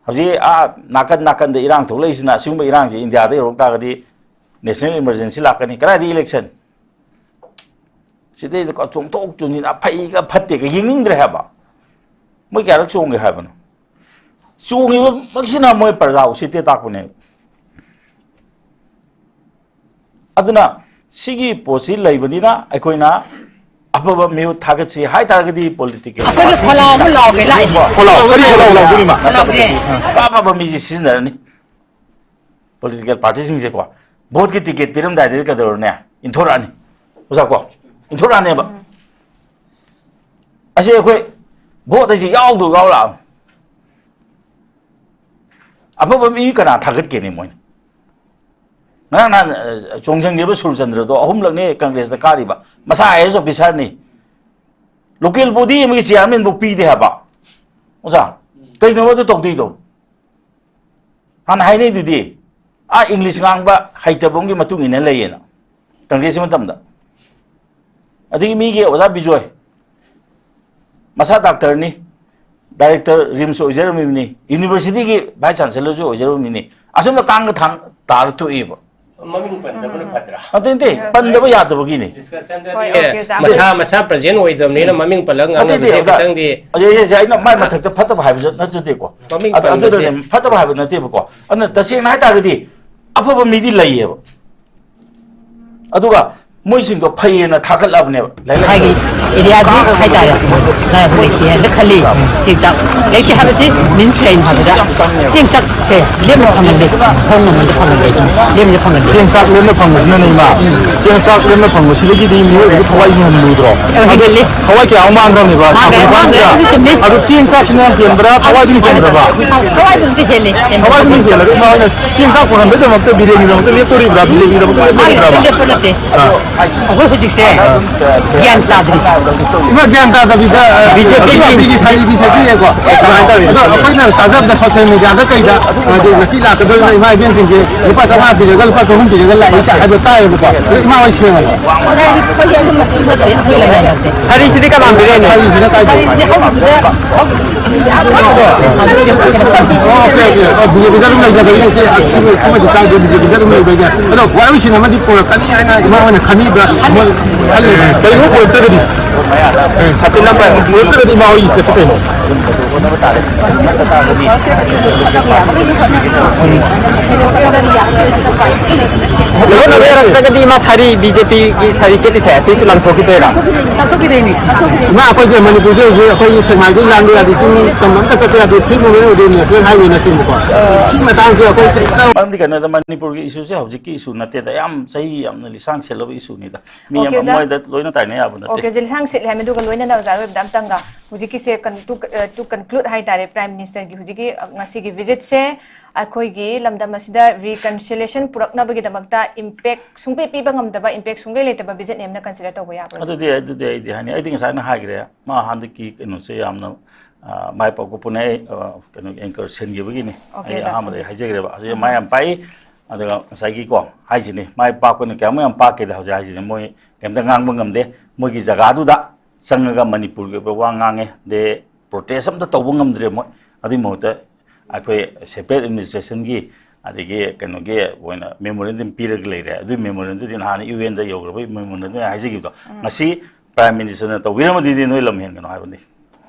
ꯍꯧꯖꯤꯛ ꯑꯥ ꯅꯥꯀꯟ ꯅꯥꯀꯟꯗ ꯏꯔꯥꯡ ꯊꯣꯛꯂꯛꯏꯁꯤꯅ, ꯑꯁꯤꯒꯨꯝꯕ ꯏꯔꯥꯡꯁꯦ ꯏꯟꯗꯤꯌꯥꯗ ꯌꯧꯔꯛ ꯇꯥꯔꯒꯗꯤ national emergency ꯂꯥꯛꯀꯅꯤ꯫ ꯀꯗꯥꯏꯗ ꯏꯂꯦꯛꯁꯟ? ꯁꯤꯗꯩꯗ ꯆꯣꯡꯊꯣꯛ ꯆꯣꯡꯁꯤꯟ, ꯑꯐꯩꯒ ꯐꯠꯇꯦꯒ ꯌꯦꯡꯅꯤꯡꯗ꯭ꯔꯦ ꯍꯥꯏꯕ꯫ ꯃꯣꯏ ꯀꯌꯥꯔꯛ ꯆꯣꯡꯒꯦ ꯍꯥꯏꯕꯅꯣ? ꯆꯣꯡꯉꯤꯕꯃꯛꯁꯤꯅ ꯃꯣꯏ ꯄ꯭ꯔꯖꯥ ꯎꯁꯤꯠꯇꯦ ꯇꯥꯛꯄꯅꯦꯕ꯫ ꯑꯗꯨꯅ ꯁꯤꯒꯤ ꯄꯣꯠꯁꯤ ꯂꯩꯕꯅꯤꯅ ꯑꯩꯈꯣꯏꯅ ꯑꯐꯕ ꯃꯤꯍꯨꯠ ꯊꯥꯒꯠꯁꯤ ꯍꯥꯏ ꯇꯥꯔꯒꯗꯤ ꯄꯣꯂꯤꯇꯤꯀꯦꯜ ꯑꯩꯈꯣꯏꯒꯤ ꯈꯣꯜꯂꯥꯎ ꯑꯃ ꯂꯥꯎꯒꯦ ꯂꯥꯛꯏꯁꯦ꯫ ꯈꯣꯜꯂꯥꯎ, ꯀꯔꯤ ꯈꯣꯜꯂꯥꯎ ꯂꯥꯎꯗꯣꯔꯤꯃ? ꯈꯣꯜꯂꯥꯎꯁꯦ꯫ ꯑꯐ ꯑꯐꯕ ꯃꯤꯁꯤ ꯁꯤꯖꯤꯟꯅꯔꯅꯤ꯫ Political ꯄꯥꯔꯇꯤꯁꯤꯡꯁꯦꯀꯣ, ꯚꯣꯠꯀꯤ ticket ꯄꯤꯔꯝꯗꯥꯏꯗꯗꯤ ꯀꯩꯗꯧꯔꯅꯤ? ꯏꯟꯊꯣꯔꯛꯑꯅꯤ꯫ ꯑꯣꯖꯥ ꯀꯣ? ꯏꯟꯊꯣꯔꯛꯑꯅꯦꯕ꯫ ꯑꯁꯤ ꯑꯩꯈꯣꯏ ꯚꯣꯠ ꯍꯥꯏꯁꯤ ꯌꯥꯎꯗꯧ ꯌꯥꯎꯔꯛꯑꯕ꯫ ꯑꯐꯕ ꯃꯤ ꯀꯅꯥ ꯊꯥꯒꯠꯀꯦꯅꯦ ꯃꯣꯏꯅ? ꯉꯔꯥꯡ ꯅꯍꯥꯟ, ꯑ, ꯆꯣꯡꯁꯤꯟꯈꯤꯕ ꯁꯨꯔꯆꯟꯗ꯭ꯔꯗꯣ ꯑꯍꯨꯝꯂꯛꯅꯦ ꯀꯪꯒ꯭ꯔꯦꯁꯇ ꯀꯥꯔꯤꯕ꯫ ꯃꯁꯥ IAS officerꯅꯤ꯫ Local body ꯑꯃꯒꯤ chairmanꯐꯧ ꯄꯤꯗꯦ ꯍꯥꯏꯕ꯫ ꯑꯣꯖꯥ, ꯀꯩꯅꯣꯕ ꯑꯗꯨ ꯇꯧꯗꯣꯏꯗꯣ? ꯍꯥꯟꯅ ꯍꯥꯏꯅꯩꯗꯨꯗꯤ, ꯑꯥ English ꯉꯥꯡꯕ ꯍꯩꯇꯕ ꯑꯃꯒꯤ ꯃꯇꯨꯡ ꯏꯟꯅ ꯂꯩꯌꯦꯅ, ꯀꯪꯒ꯭ꯔꯦꯁꯀꯤ ꯃꯇꯝꯗ꯫ ꯑꯗꯒꯤ ꯃꯤꯒꯤ ꯑꯣꯖꯥ ꯕꯤꯖꯣꯏ, ꯃꯁꯥ ꯗꯥꯛꯇꯔꯅꯤ, director RIMS ꯑꯣꯏꯖꯔꯝꯃꯤꯕꯅꯤ, universityꯒꯤ vice chancellorꯁꯨ ꯑꯣꯏꯖꯔꯝꯃꯤꯅꯤ, ꯑꯁꯨꯝꯅ ꯀꯥꯡꯒ ꯊꯥꯡ ꯇꯥꯔ ꯊꯣꯛꯏꯕ꯫ ꯃꯃꯤꯡ ꯄꯟꯗꯕꯅ ꯐꯠꯇ꯭ꯔꯥ? ꯅꯠꯇꯦ, ꯅꯠꯇꯦ, ꯄꯟꯗꯕ ꯌꯥꯗꯕꯒꯤꯅꯤ꯫ Discussionꯗꯗꯤ ꯍꯣꯏ, ꯑꯦ, okay, ꯁꯥꯔ꯫ ꯃꯁꯥ, ꯃꯁꯥ present ꯑꯣꯏꯗꯕꯅꯤꯅ ꯃꯃꯤꯡ ꯄꯜꯂꯒ ꯅꯠꯇꯦ, ꯉꯥꯡꯅꯕꯁꯦ ꯑꯣꯖꯥ꯫ ꯈꯤꯇꯪꯗꯤ ꯑꯩꯁꯦ, ꯑꯩꯁꯦ ꯑꯩꯅ ꯃꯥꯏ ꯃꯊꯛꯇ ꯐꯠꯇꯕ ꯍꯥꯏꯕꯁꯨ ꯅꯠꯆꯗꯦꯀꯣ꯫ ꯃꯃꯤꯡ ꯑꯗꯨ, ꯄꯟꯕꯁꯦ꯫ ꯑꯗꯨꯗꯅꯦ, ꯐꯠꯇꯕ ꯍꯥꯏꯕ ꯅꯠꯇꯦꯕꯀꯣ꯫ ꯑꯗꯨꯅ ꯇꯁꯦꯡꯅ ꯍꯥꯏ ꯇꯥꯔꯒꯗꯤ ꯑꯐꯕ ꯃꯤꯗꯤ ꯂꯩꯌꯦꯕ꯫ ꯑꯗꯨꯒ ꯃꯣꯏꯁꯤꯡꯗꯣ ꯐꯩꯌꯦꯅ ꯊꯥꯒꯠꯂꯕꯅꯦꯕ꯫ ꯂꯥꯏꯔꯤꯛ ꯃꯥꯒꯤ ꯑꯦꯔꯤꯌꯥꯗꯨ ꯍꯥꯏꯇꯥꯔꯦ, ꯂꯥꯏꯔꯕ ꯂꯩꯇꯦ ꯍꯥꯏꯅ ꯈꯜꯂꯤ꯫ ꯆꯦꯡ ꯆꯥꯛ ꯂꯩꯇꯦ ꯍꯥꯏꯕꯁꯤ ꯃꯤꯟꯁ ꯀꯩꯅꯣ ꯍꯥꯏꯕꯗ, ꯆꯦꯡ ꯆꯥꯛꯁꯦ ꯂꯦꯝꯅ ꯐꯪꯍꯜꯂꯤ, ꯍꯣꯡ ꯃꯃꯜꯗ ꯐꯪꯍꯜꯂꯤ, ꯂꯦꯝꯅ ꯐꯪꯍꯜꯂꯤ꯫ ꯆꯦꯡ ꯆꯥꯛ ꯂꯦꯝꯅ ꯐꯪꯕꯁꯤꯅꯅꯦ, ꯏꯃꯥ꯫ ꯆꯦꯡ ꯆꯥꯛ ꯂꯦꯝꯅ ꯐꯪꯕꯁꯤꯗꯒꯤꯗꯤ ꯃꯤꯑꯣꯏꯕꯒꯤ ꯊꯋꯥꯏꯁꯤ ꯍꯦꯟꯅ ꯂꯨꯗ꯭ꯔꯣ? ꯑ, ꯍꯦꯟꯒꯠꯂꯤ꯫ ꯊꯋꯥꯏ ꯀꯌꯥ ꯑꯃ ꯃꯥꯡꯈ꯭ꯔꯕꯅꯦꯕ꯫ ꯃꯥꯡꯈ꯭ꯔꯦ, ꯃꯥꯡꯈ꯭ꯔꯦ꯫ ꯆꯨꯝꯃꯤ꯫ ꯑꯗꯨ ꯆꯦꯡ ꯆꯥꯛꯁꯤꯅ ꯍꯦꯟꯕ꯭ꯔꯥ, ꯊꯋꯥꯏꯗꯨꯅ ꯍꯦꯟꯕ꯭ꯔꯕ? ꯊꯋꯥꯏꯗꯨꯅꯗꯤ ꯍꯦꯜꯂꯤ, ꯍꯦꯜꯂꯤ꯫ ꯊꯋꯥꯏꯗꯨꯅ ꯍꯦꯜꯂꯒ ꯏꯃꯥ ꯍꯣꯏꯅ ꯆꯦꯡ ꯆꯥꯛ ꯄꯨꯔꯝꯕꯩꯗꯃꯛꯇ ꯕꯤꯔꯦꯟꯒꯤꯗꯃꯛꯇ ꯂꯦꯞꯇꯣꯔꯤꯕ꯭ꯔꯥ, ꯕꯤꯖꯦꯄꯤꯒꯤꯗꯃꯛꯇ ꯃꯥꯒꯤ ꯂꯦꯞꯇꯣꯔꯤꯕ꯭ꯔꯥꯕ? ꯂꯦꯞꯄ ꯅꯠꯇꯦ꯫ ꯑꯥ꯫ ꯑꯩꯈꯣꯏ ꯍꯧꯖꯤꯛꯁꯦ ꯒ꯭ꯌꯥꯟ ꯇꯥꯗ꯭ꯔꯤ꯫ ꯏꯃꯥ, ꯒ꯭ꯌꯥꯟ ꯇꯥꯗꯕꯤꯗ, ꯑ, ꯕꯤꯖꯦꯄꯤꯒꯤ ꯕꯤꯖꯦꯄꯤꯒꯤ ꯁꯥꯏꯗꯤ ꯁꯦꯠꯄꯤꯔꯦꯀꯣ꯫ ꯑꯗꯨꯃꯥꯏꯅ ꯇꯧꯋꯤ꯫ ꯑꯗꯣ ꯑꯩꯈꯣꯏꯅ ꯇꯥꯖꯕꯗ ꯁꯣꯁꯤꯌꯦꯜ ꯃꯦꯗꯤꯌꯥꯗ ꯀꯩꯗ, ꯍꯥꯏꯗꯤ ꯉꯁꯤ ꯂꯥꯛꯀꯗꯧꯔꯤꯕ ꯏꯃꯥ ꯏꯕꯦꯟꯁꯤꯡꯁꯦ ꯂꯨꯄꯥ ꯆꯥꯝꯃꯉꯥ ꯄꯤꯔꯒ ꯂꯨꯄꯥ ꯆꯍꯨꯝ ꯄꯤꯔꯒ ꯂꯥꯛꯏ ꯀꯥꯏ ꯍꯥꯏꯕ ꯇꯥꯏꯌꯦꯕꯀꯣ꯫ ꯑꯗꯣ ꯏꯃꯥ ꯍꯣꯏ ꯁꯦꯡꯉꯕꯣ? ꯁꯥꯔꯤꯁꯤꯗꯤ ꯀꯅꯥ ꯄꯤꯔꯛꯏꯅꯣ? ꯁꯥꯔꯤꯁꯤꯅ ꯀꯥꯏꯗꯩ? Okay, okay. ꯑꯣ, ꯕꯤꯖꯦꯄꯤꯗ ꯑꯗꯨꯝ ꯂꯩꯖꯕꯒꯤ ꯁꯤ, ꯁꯤ, ꯁꯤꯃꯗꯤ ꯀꯥꯏꯗꯦ, ꯕꯤꯖꯦꯄꯤꯗ ꯑꯗꯨꯝ ꯂꯩꯕꯒꯤ꯫ ꯑꯗꯣ ꯋꯥꯔꯣꯏꯁꯤꯟ ꯑꯃꯗꯤ ꯄꯨꯔꯛꯀꯅꯤ ꯍꯥꯏꯅ ꯏꯃꯥ ꯍꯣꯏꯅ ꯈꯟꯕꯤꯕ꯭ꯔꯥ? ꯈꯜꯂꯦ꯫ ꯀꯩꯅꯣ ꯄꯨꯔꯛꯇ꯭ꯔꯒꯗꯤ? ꯁꯥꯇꯤꯟ ꯑꯃ ꯄꯨꯔꯛꯇ꯭ꯔꯒꯗꯤ ꯏꯃꯥ ꯍꯣꯏꯒꯤ ꯁ꯭ꯇꯦꯞꯁꯦ ꯀꯩꯅꯣ? ꯂꯧꯈꯠꯅꯕ ꯌꯥꯔꯛꯇ꯭ꯔꯒꯗꯤ ꯏꯃꯥ ꯁꯥꯔꯤ, ꯕꯤꯖꯦꯄꯤꯒꯤ ꯁꯥꯔꯤ ꯁꯦꯠꯂꯤꯁꯦ ꯁꯤꯁꯨ ꯂꯪꯊꯣꯛꯈꯤꯗꯣꯏꯔꯥ? ꯂꯪꯊꯣꯛꯈꯤꯗꯣꯏꯅꯤ꯫ ꯏꯃꯥ, ꯑꯩꯈꯣꯏꯁꯦ ꯃꯅꯤꯄꯨꯔꯁꯦ ꯍꯧꯖꯤꯛ ꯑꯩꯈꯣꯏꯒꯤ ꯁꯦꯛꯃꯥꯏꯗꯒꯤ ꯂꯥꯟꯕ ꯌꯥꯗꯦ, ꯆꯤꯡ ꯇꯝ ꯑꯝꯇ ꯆꯠꯄ ꯌꯥꯗꯦ, ꯊ꯭ꯔꯤ ꯃꯨꯚꯃꯦꯟ ꯑꯣꯏꯗꯣꯏ, ꯅꯦꯁꯅꯦꯜ ꯍꯥꯏꯋꯦꯅꯆꯤꯡꯕꯀꯣ꯫ ꯁꯤ ꯃꯇꯥꯡꯁꯦ ꯑꯩꯈꯣꯏ ꯀꯩꯝꯇ ꯃꯔꯝꯗꯤ ꯀꯩꯅꯣꯗ ꯃꯅꯤꯄꯨꯔꯒꯤ ꯏꯁꯨꯁꯦ ꯍꯧꯖꯤꯛꯀꯤ ꯏꯁꯨ ꯅꯠꯇꯦꯗ, ꯌꯥꯝ ꯆꯍꯤ ꯌꯥꯝꯅ ꯂꯤꯁꯥꯡ ꯁꯦꯠꯂꯕ ꯏꯁꯨꯅꯤꯗ꯫ ꯃꯤ ꯑꯣꯀꯦ, ꯑꯃ ꯑꯣꯖꯥ꯫ ꯃꯣꯏꯗ ꯂꯣꯏꯅ ꯇꯥꯏꯅ ꯌꯥꯕ ꯅꯠꯇꯦ꯫ ꯑꯣꯀꯦ, ꯑꯣꯖꯥ, ꯂꯤꯁꯥꯡ ꯁꯦꯠꯂꯦ ꯍꯥꯏꯕꯗꯨꯒ ꯂꯣꯏꯅꯅ ꯑꯣꯖꯥ ꯑꯔꯣꯏꯕꯗ ꯑꯝꯇꯪꯒ ꯍꯧꯖꯤꯛꯀꯤꯁꯦ ꯀꯟ-, to, ꯑ, to conclude ꯍꯥꯏꯇꯥꯔꯦ, Prime Ministerꯒꯤ ꯍꯧꯖꯤꯛꯀꯤ, ꯑ, ꯉꯁꯤꯒꯤ visitꯁꯦ ꯑꯩꯈꯣꯏꯒꯤ ꯂꯝꯗꯝ ꯑꯁꯤꯗ reconciliation ꯄꯨꯔꯛꯅꯕꯒꯤꯗꯃꯛꯇ impact ꯁꯨꯡꯄꯤ ꯄꯤꯕ ꯉꯝꯗꯕ, impact ꯁꯨꯡꯂꯩ ꯂꯩꯇꯕ visitꯅꯦ ꯍꯥꯏꯅ consider ꯇꯧꯕ ꯌꯥꯕ꯭ꯔꯥ? ꯑꯗꯨꯗꯤ, ꯑꯗꯨꯗꯤ ꯑꯩꯗꯤ ꯍꯥꯏꯅꯤ, ꯑꯩꯗꯤ ꯉꯁꯥꯏꯅ ꯍꯥꯏꯈ꯭ꯔꯦ, ꯃꯥ ꯍꯟꯗꯛꯀꯤ ꯀꯩꯅꯣꯁꯦ ꯌꯥꯝꯅ, ꯑ, ꯃꯥꯏ ꯄꯥꯛꯄ ꯄꯣꯠꯅꯦ꯫ ꯑꯩ, ꯑ, ꯀꯩꯅꯣ, anchor ꯁꯤꯟꯈꯤꯕꯒꯤꯅꯤ꯫ ꯑꯣꯀꯦ, ꯑꯩ ꯑꯣꯖꯥ꯫ ꯑꯍꯥꯟꯕꯗ ꯑꯩ ꯍꯥꯏꯖꯈ꯭ꯔꯦꯕ꯫ ꯍꯧꯖꯤꯛ ꯃꯥ ꯌꯥꯝ ꯄꯥꯛꯏ꯫ ꯑꯗꯨꯒ ꯉꯁꯥꯏꯒꯤꯀꯣ ꯍꯥꯏꯁꯤꯅꯤ, ꯃꯥꯏ ꯄꯥꯛꯄꯅ ꯀꯌꯥꯃꯨꯛ ꯌꯥꯝ ꯄꯥꯛꯀꯦꯗ ꯍꯧꯖꯤꯛ ꯍꯥꯏꯁꯤꯅꯤ, ꯃꯣꯏ ꯀꯩꯝꯇ ꯉꯥꯡꯕ ꯉꯝꯗꯦ꯫ ꯃꯣꯏꯒꯤ ꯖꯒꯥꯗꯨꯗ ꯆꯪꯉꯒ ꯃꯅꯤꯄꯨꯔꯒꯤ ꯑꯣꯏꯕ ꯋꯥ ꯉꯥꯡꯉꯦ꯫ ꯗꯦ protest ꯑꯝꯇ ꯇꯧꯕ ꯉꯝꯗ꯭ꯔꯦ ꯃꯣꯏ꯫ ꯑꯗꯨꯒꯤ ꯃꯍꯨꯠꯇ ꯑꯩꯈꯣꯏ separate administrationꯒꯤ ꯑꯗꯒꯤ ꯀꯩꯅꯣꯒꯤ ꯑꯣꯏꯅ memorandum ꯄꯤꯔꯒ ꯂꯩꯔꯦ꯫ ꯑꯗꯨꯒꯤ memorandumꯗꯨꯗꯤ ꯅꯍꯥꯟ UNꯗ ꯌꯧꯈ꯭ꯔꯕ memorandum ꯑꯩꯅ ꯍꯥꯏꯖꯈꯤꯕꯗꯣ, ꯎꯝ꯫ ꯉꯁꯤ Prime Ministerꯅ ꯇꯧꯕꯤꯔꯝꯃꯗꯤ ꯅꯣꯏ ꯂꯝ ꯍꯦꯟꯒꯅꯣ ꯍꯥꯏꯕꯅꯤ꯫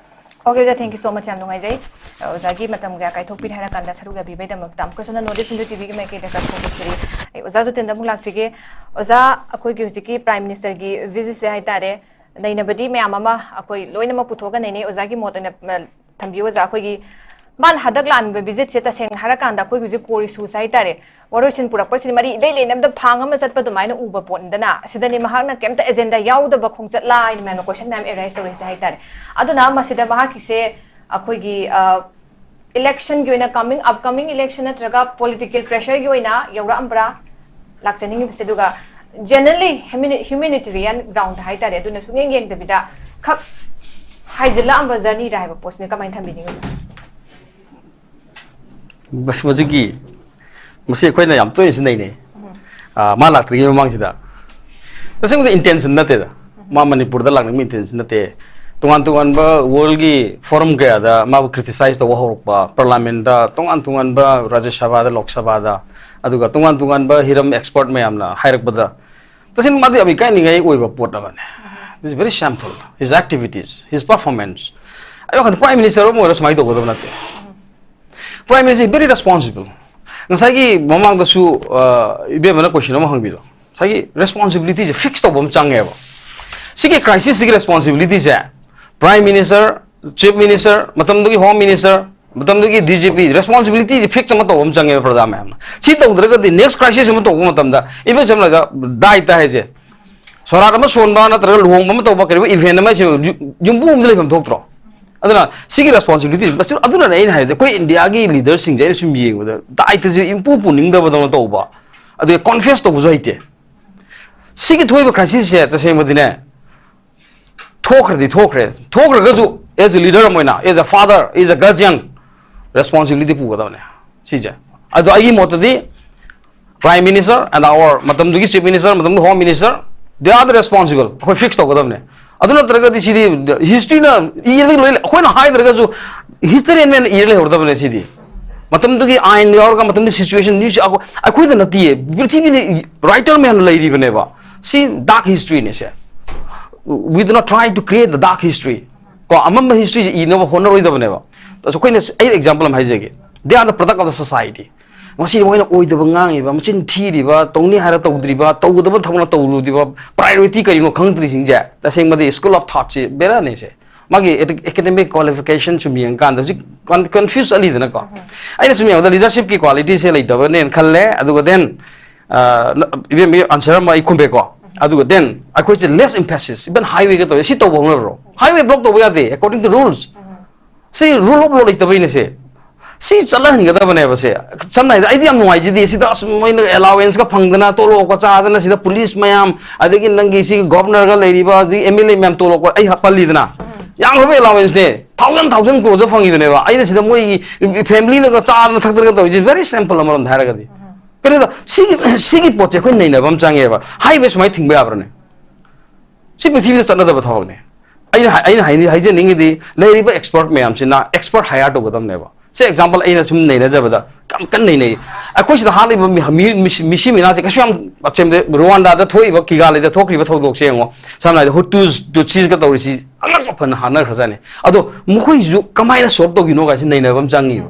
Okay, ꯑꯣꯖꯥ, thank you so much, ꯌꯥꯝ ꯅꯨꯡꯉꯥꯏꯖꯩ꯫ ꯑꯣꯖꯥꯒꯤ ꯃꯇꯝ ꯀꯌꯥ ꯀꯥꯏꯊꯣꯛꯄꯤꯔꯦ ꯍꯥꯏꯔ ꯀꯥꯟꯗ ꯁꯔꯨꯛ ꯌꯥꯕꯤꯕꯩꯗꯃꯛꯇ ꯑꯃꯨꯛꯀꯁꯨ ꯍꯟꯅ ꯅꯣꯔꯠ ꯏꯁ ꯍꯤꯟꯗꯨ ꯇꯤꯚꯤꯒꯤ ꯃꯥꯏꯀꯩꯗ ꯀꯠꯊꯣꯛꯆꯔꯤ꯫ ꯑꯩ ꯑꯣꯖꯥ ꯖꯣꯇꯤꯟꯗ ꯑꯃꯨꯛ ꯂꯥꯛꯆꯒꯦ꯫ ꯑꯣꯖꯥ, ꯑꯩꯈꯣꯏꯒꯤ ꯍꯧꯖꯤꯛꯀꯤ ꯄ꯭ꯔꯥꯏꯝ ꯃꯤꯅꯤꯁꯇꯔꯒꯤ ꯚꯤꯖꯤꯠꯁꯦ ꯍꯥꯏꯇꯥꯔꯦ, ꯅꯩꯅꯕꯗꯤ ꯃꯌꯥꯝ ꯑꯃ ꯑꯩꯈꯣꯏ ꯂꯣꯏꯅꯃꯛ ꯄꯨꯊꯣꯛꯑꯒ ꯅꯩꯅꯩ꯫ ꯑꯣꯖꯥꯒꯤ ꯃꯣꯠ ꯑꯣꯏꯅ, ꯑ, ꯊꯝꯕꯤꯌꯨ ꯑꯣꯖꯥ꯫ ꯑꯩꯈꯣꯏꯒꯤ ꯃꯥꯅ ꯍꯟꯗꯛ ꯂꯥꯛꯂꯤꯕ ꯚꯤꯖꯤꯠꯁꯦ ꯇꯁꯦꯡꯅ ꯍꯥꯏꯔꯀꯥꯟꯗ ꯑꯩꯈꯣꯏ ꯍꯧꯖꯤꯛ ꯀꯣꯔ ꯏꯁꯨꯁꯦ ꯍꯥꯏꯇꯥꯔꯦ, ꯋꯥꯔꯣꯏꯁꯤꯟ ꯄꯨꯔꯛꯄꯁꯤꯅ ꯃꯔꯤ ꯏꯂꯩ ꯂꯩꯅꯕꯗ ꯐꯥꯡ ꯑꯃ ꯆꯠꯄ ꯑꯗꯨꯃꯥꯏꯅ ꯎꯕ ꯄꯣꯠꯅꯤꯗꯅ꯫ ꯑꯁꯤꯗꯅꯤ ꯃꯍꯥꯛꯅ ꯀꯩꯝꯇ ꯑꯦꯖꯦꯟꯗꯥ ꯌꯥꯎꯗꯕ ꯈꯣꯡꯆꯠꯂꯥ ꯍꯥꯏꯅ ꯃꯌꯥꯝꯅ ꯀꯣꯏꯁꯟ ꯃꯌꯥꯝ ꯑꯦꯔꯥꯏꯁ ꯇꯧꯔꯤꯁꯦ ꯍꯥꯏꯇꯥꯔꯦ꯫ ꯑꯗꯨꯅ ꯃꯁꯤꯗ ꯃꯍꯥꯛꯀꯤꯁꯦ ꯑꯩꯈꯣꯏꯒꯤ, ꯑ, ꯏꯂꯦꯛꯁꯟꯒꯤ ꯑꯣꯏꯅ, ꯀꯃꯤꯡ, ꯑꯞꯀꯃꯤꯡ ꯏꯂꯦꯛꯁꯟ ꯅꯠꯇ꯭ꯔꯒ ꯄꯣꯂꯤꯇꯤꯀꯦꯜ ꯄ꯭ꯔꯦꯁꯔꯒꯤ ꯑꯣꯏꯅ ꯌꯧꯔꯛꯑꯝꯕ꯭ꯔꯥ ꯂꯥꯛꯆꯅꯤꯡꯉꯤꯕꯁꯦ? ꯑꯗꯨꯒ ꯖꯦꯅꯔꯦꯜꯂꯤ ꯍ꯭ꯌꯨꯃꯤꯅꯤꯇꯦꯔꯤꯌꯟ ꯒ꯭ꯔꯥꯎꯟꯗ ꯍꯥꯏꯇꯥꯔꯦ, ꯑꯗꯨꯅ ꯁꯨꯡꯌꯦꯡ ꯌꯦꯡꯗꯕꯤꯗ ꯈꯛ ꯍꯥꯏꯖꯤꯜꯂꯛꯑꯝꯕ ꯖꯔꯅꯤꯗ ꯍꯥꯏꯕ ꯄꯣꯠꯁꯤꯅ ꯀꯃꯥꯏꯅ ꯊꯝꯕꯤꯅꯤꯡꯉꯤ ꯑꯣꯖꯥ? ꯃꯁꯤ, ꯃꯁꯤꯒꯤ, ꯃꯁꯤ ꯑꯩꯈꯣꯏꯅ ꯌꯥꯝ ꯇꯣꯏꯅꯁꯨ ꯅꯩꯅꯩ꯫ ꯎꯝ꯫ ꯑꯥ, ꯃꯥ ꯂꯥꯛꯇ꯭ꯔꯤꯉꯩ ꯃꯃꯥꯡꯁꯤꯗ, ꯇꯁꯦꯡꯕꯗꯤ ꯏꯟꯇꯦꯟꯁꯟ ꯅꯠꯇꯦꯗ꯫ ꯎꯝ꯫ ꯃꯥ ꯃꯅꯤꯄꯨꯔꯗ ꯂꯥꯛꯅꯤꯡꯕ ꯏꯟꯇꯦꯟꯁꯟ ꯅꯠꯇꯦ꯫ ꯇꯣꯉꯥꯟ ꯇꯣꯉꯥꯟꯕ ꯋꯥꯔꯜꯒꯤ ꯐꯣꯔꯝ ꯀꯌꯥꯗ ꯃꯥꯕꯨ ꯀ꯭ꯔꯤꯇꯤꯁꯥꯏꯖ ꯇꯧꯕ ꯍꯧꯔꯛꯄ, ꯄꯥꯔꯂꯥꯃꯦꯟꯗ, ꯇꯣꯉꯥꯟ ꯇꯣꯉꯥꯟꯕ ꯔꯥꯖ꯭ꯌ ꯁꯚꯥꯗ, ꯂꯣꯛ ꯁꯚꯥꯗ, ꯑꯗꯨꯒ ꯇꯣꯉꯥꯟ ꯇꯣꯉꯥꯟꯕ ꯍꯤꯔꯝ ꯑꯦꯛꯁꯄꯔꯠ ꯃꯌꯥꯝꯅ ꯍꯥꯏꯔꯛꯄꯗ, ꯇꯁꯦꯡꯅ ꯃꯥꯗꯤ ꯌꯥꯝ ꯏꯀꯥꯏꯅꯤꯡꯉꯥꯏ ꯑꯣꯏꯕ ꯄꯣꯠ ꯑꯃꯅꯤ꯫ This is very shameful, his activities, his performance. ꯑꯩ ꯋꯥꯈꯜꯗ ꯄ꯭ꯔꯥꯏꯝ ꯃꯤꯅꯤꯁꯇꯔ ꯑꯃ ꯑꯣꯏꯔ ꯁꯨꯃꯥꯏꯅ ꯇꯧꯒꯗꯕ ꯅꯠꯇꯦ꯫ Prime minister is very responsible. ꯉꯁꯥꯏꯒꯤ ꯃꯃꯥꯡꯗꯁꯨ, ꯑ, ꯏꯕꯦꯝꯃꯅ ꯀꯣꯏꯁꯟ ꯑꯃ ꯍꯪꯕꯤꯗꯣ, ꯉꯁꯥꯏꯒꯤ ꯔꯦꯁꯄꯣꯟꯁꯤꯕꯤꯂꯤꯇꯤꯁꯦ ꯐꯤꯛꯁ ꯇꯧꯕ ꯑꯃ ꯆꯪꯉꯦꯕ꯫ ꯁꯤꯒꯤ ꯀ꯭ꯔꯥꯏꯁꯤꯁꯁꯤꯒꯤ ꯔꯦꯁꯄꯣꯟꯁꯤꯕꯤꯂꯤꯇꯤꯁꯦ ꯄ꯭ꯔꯥꯏꯝ ꯃꯤꯅꯤꯁꯇꯔ, ꯆꯤꯐ ꯃꯤꯅꯤꯁꯇꯔ, ꯃꯇꯝꯗꯨꯒꯤ ꯍꯣꯝ ꯃꯤꯅꯤꯁꯇꯔ, ꯃꯇꯝꯗꯨꯒꯤ ꯗꯤ ꯖꯤ ꯄꯤ, ꯔꯦꯁꯄꯣꯟꯁꯤꯕꯤꯂꯤꯇꯤꯁꯦ ꯐꯤꯛꯁ ꯑꯃ ꯇꯧꯕ ꯑꯃ ꯆꯪꯉꯦꯕ ꯄ꯭ꯔꯖꯥ ꯃꯌꯥꯝꯅ꯫ ꯁꯤ ꯇꯧꯗ꯭ꯔꯒꯗꯤ ꯅꯦꯛꯁ ꯀ꯭ꯔꯥꯏꯁꯤꯁ ꯑꯃ ꯇꯧꯕ ꯃꯇꯝꯗ, ꯏꯕꯦꯝ ꯁꯝꯅ ꯍꯥꯏꯔꯕꯗ ꯗꯥꯏꯠꯇ ꯍꯥꯏꯁꯦ, ꯁꯣꯔꯥꯠ ꯑꯃ ꯁꯣꯟꯕ ꯅꯠꯇ꯭ꯔꯒ ꯂꯨꯍꯣꯡꯕ ꯑꯃ ꯇꯧꯕ, ꯀꯔꯤꯒꯨꯝꯕ ꯏꯚꯦꯟ ꯑꯃ ꯍꯥꯏꯁꯦ ꯌꯨꯝ-, ꯌꯨꯝꯕꯨ ꯑꯃꯗ ꯂꯩꯐꯝ ꯊꯣꯛꯇ꯭ꯔꯣ? ꯑꯗꯨꯅ ꯁꯤꯒꯤ ꯔꯦꯁꯄꯣꯟꯁꯤꯕꯤꯂꯤꯇꯤ, ꯑꯗꯨꯅꯅꯦ ꯑꯩꯅ ꯍꯥꯏꯔꯤꯁꯦ, ꯑꯩꯈꯣꯏ ꯏꯟꯗꯤꯌꯥꯒꯤ ꯂꯤꯗꯔꯁꯤꯡꯁꯦ ꯑꯩꯅ ꯁꯨꯝ ꯌꯦꯡꯕꯗ ꯗꯥꯏꯠꯇꯁꯦ ꯏꯝꯄꯨ ꯄꯨꯅꯤꯡꯗꯕꯗꯧꯅ ꯇꯧꯕ, ꯑꯗꯨꯒ ꯀꯣꯟꯐꯦꯁ ꯇꯧꯕꯁꯨ ꯍꯩꯇꯦ꯫ ꯁꯤꯒꯤ ꯊꯣꯛꯏꯕ ꯀ꯭ꯔꯥꯏꯁꯤꯁꯁꯦ ꯇꯁꯦꯡꯕꯗꯤꯅꯦ, ꯊꯣꯛꯈ꯭ꯔꯗꯤ ꯊꯣꯛꯈ꯭ꯔꯦ, ꯊꯣꯛꯈ꯭ꯔꯒꯁꯨ as a leader ꯑꯃ ꯑꯣꯏꯅ, as a father, as a guardian, responsibility ꯄꯨꯒꯗꯕꯅꯦ ꯁꯤꯁꯦ꯫ ꯑꯗꯣ ꯑꯩꯒꯤ ꯃꯣꯠꯇꯗꯤ Prime Minister and our ꯃꯇꯝꯗꯨꯒꯤ Chief Minister, ꯃꯇꯝꯗꯨꯒꯤ Home Minister, they are the responsible. ꯑꯩꯈꯣꯏ ꯐꯤꯛꯁ ꯇꯧꯒꯗꯕꯅꯦ꯫ ꯑꯗꯨ ꯅꯠꯇ꯭ꯔꯒꯗꯤ ꯁꯤꯗꯤ ꯍꯤꯁꯇ꯭ꯔꯤꯅ ꯏꯔꯗꯤ ꯂꯣꯏ, ꯑꯩꯈꯣꯏꯅ ꯍꯥꯏꯗ꯭ꯔꯒꯁꯨ ꯍꯤꯁꯇꯔꯤꯃꯦꯟꯅ ꯏꯔ ꯂꯩꯍꯧꯔꯗꯕꯅꯦ ꯁꯤꯗꯤ꯫ ꯃꯇꯝꯗꯨꯒꯤ ꯑꯥꯏꯟ ꯌꯥꯎꯔꯒ, ꯃꯇꯝꯗꯨꯒꯤ ꯁꯤꯆꯨꯋꯦꯁꯟ, ꯑꯩꯈꯣꯏꯗ ꯅꯠꯇꯤꯌꯦ, ꯄ꯭ꯔꯤꯊꯤꯕꯤꯗ ꯔꯥꯏꯇꯔ ꯃꯌꯥꯝ ꯂꯩꯔꯤꯕꯅꯦꯕ꯫ ꯁꯤ ꯗꯥꯔꯛ ꯍꯤꯁꯇ꯭ꯔꯤꯅꯦ ꯁꯦ꯫ We do not try to create the dark history. ꯀꯣ, ꯑꯃꯝꯕ historyꯁꯦ ꯏꯅꯕ ꯍꯣꯠꯅꯔꯣꯏꯗꯕꯅꯦꯕ꯫ ꯑꯁ, ꯑꯩꯈꯣꯏꯅ, ꯑꯩ example ꯑꯃ ꯍꯥꯏꯖꯒꯦ, they are the product of the society. ꯉꯁꯤ ꯃꯣꯏꯅ ꯑꯣꯏꯗꯕ ꯉꯥꯡꯉꯤꯕ, ꯃꯆꯤꯟ ꯊꯤꯔꯤꯕ, ꯇꯧꯅꯤ ꯍꯥꯏꯔ ꯇꯧꯗ꯭ꯔꯤꯕ, ꯇꯧꯒꯗꯕ ꯊꯕꯛꯅ ꯇꯧꯔꯨꯗ꯭ꯔꯤꯕ, priority ꯀꯔꯤꯅꯣ ꯈꯪꯗ꯭ꯔꯤꯁꯤꯡꯁꯦ, ꯇꯁꯦꯡꯕꯗꯤ school of thoughtꯁꯤ ꯕꯦꯔꯥꯅꯤꯁꯦ꯫ ꯃꯥꯒꯤ academic qualification ꯁꯨꯝ ꯌꯦꯡꯀꯥꯟꯗ ꯍꯧꯖꯤꯛ ꯀꯟ-, confuse ꯆꯠꯂꯤꯗꯅꯀꯣ꯫ ꯑꯩꯅ ꯁꯨꯝ ꯌꯦꯡꯕꯗ leadershipꯀꯤ qualityꯁꯦ ꯂꯩꯇꯕꯅꯦꯅ ꯈꯜꯂꯦ꯫ ꯑꯗꯨꯒ then, ꯑ, ꯏꯕꯦꯝꯃꯒꯤ answer ꯑꯃ ꯑꯩ ꯈꯨꯝꯕꯤꯒꯦꯀꯣ꯫ ꯑꯗꯨꯒ then ꯑꯩꯈꯣꯏꯁꯦ less emphasis, even highwayꯒ ꯇꯧꯋꯦ, ꯁꯤ ꯇꯧꯕ ꯍꯧꯅꯕ꯭ꯔꯣ? Highway block ꯇꯧꯕ ꯌꯥꯗꯦ, according to rules꯫ ꯁꯤ rule of law ꯂꯩꯇꯕꯩꯅꯦ ꯁꯦ꯫ ꯁꯤ ꯆꯠꯅꯍꯟꯒꯗꯕꯅꯦꯕ ꯁꯦ꯫ ꯁꯝꯅ ꯍꯥꯏꯔꯕꯗ ꯑꯩꯗꯤ ꯌꯥꯝ ꯅꯨꯡꯉꯥꯏꯖꯗꯦ ꯁꯤꯗ, ꯑꯁ, ꯃꯣꯏꯅ allowanceꯀ ꯐꯪꯗꯅ, ꯇꯣꯂꯣꯞꯀ ꯆꯥꯗꯅ, ꯁꯤꯗ police ꯃꯌꯥꯝ, ꯑꯗꯒꯤ ꯅꯪꯒꯤ ꯁꯤ governorꯒ ꯂꯩꯔꯤꯕ, ꯑꯗꯒꯤ MLA ꯃꯌꯥꯝ ꯇꯣꯂꯣꯞꯀ ꯑꯩ ꯄꯜꯂꯤꯗꯅ꯫ ꯌꯥꯝꯈ꯭ꯔꯕ allowanceꯅꯦ, thousand thousand croresꯀ ꯐꯪꯉꯤꯕꯅꯦꯕ꯫ ꯑꯩꯅ ꯁꯤꯗ ꯃꯣꯏꯒꯤ familyꯅꯒ ꯆꯥꯗꯅ ꯊꯛꯇꯅꯒ ꯇꯧꯔꯤꯁꯦ, very simple ꯑꯃꯔꯣꯝꯗ ꯍꯥꯏꯔꯒꯗꯤ꯫ ꯀꯩꯅꯣꯗ ꯁꯤꯒꯤ, ꯁꯤꯒꯤ ꯄꯣꯠꯁꯦ ꯑꯩꯈꯣꯏ ꯅꯩꯅꯕ ꯑꯃ ꯆꯪꯉꯦꯕ꯫ Highway ꯁꯨꯃꯥꯏꯅ ꯊꯤꯡꯕ ꯌꯥꯕ꯭ꯔꯅꯦ? ꯁꯤ ꯄ꯭ꯔꯤꯊꯤꯕꯤꯗ ꯆꯠꯅꯗꯕ ꯊꯕꯛꯅꯦ꯫ ꯑꯩꯅ ꯍꯥꯏ-, ꯑꯩꯅ ꯍꯥꯏꯅꯤ-, ꯍꯥꯏꯖꯅꯤꯡꯉꯤꯗꯤ, ꯂꯩꯔꯤꯕ expert ꯃꯌꯥꯝꯁꯤꯅ expert hire ꯇꯧꯒꯗꯕꯅꯦꯕ꯫ ꯁꯦ, example ꯑꯩꯅ ꯁꯨꯝ ꯅꯩꯅꯖꯕꯗ ꯌꯥꯝ ꯀꯟꯅ ꯅꯩꯅꯩ꯫ ꯑꯩꯈꯣꯏ ꯁꯤꯗ ꯍꯥꯠꯂꯤꯕ ꯃꯤ-, ꯃꯤ-, ꯃꯤꯁꯤ-, ꯃꯤꯁꯤ ꯃꯤꯅꯥꯁꯦ ꯀꯩꯁꯨ ꯌꯥꯝ ꯑꯆꯦꯝꯕ, ꯔꯨꯋꯥꯟꯗꯥꯗ ꯊꯣꯛꯏꯕ, ꯀꯤꯒꯥꯂꯤꯗ ꯊꯣꯛꯈ꯭ꯔꯤꯕ ꯊꯧꯗꯣꯛꯁꯦ ꯌꯦꯡꯉꯣ꯫ ꯁꯝꯅ ꯍꯥꯏꯔꯕꯗ Hutus, Tutsisꯀ ꯇꯧꯔꯤꯁꯤ ꯑꯉꯛꯄ ꯐꯅ ꯍꯥꯠꯅꯈ꯭ꯔꯖꯥꯠꯅꯤ꯫ ꯑꯗꯣ ꯃꯈꯣꯏꯁꯤꯁꯨ ꯀꯃꯥꯏꯅ solve ꯇꯧꯈꯤꯅꯣ ꯀꯥꯏꯁꯤ ꯅꯩꯅꯕ ꯑꯃ ꯆꯪꯉꯤꯕ꯫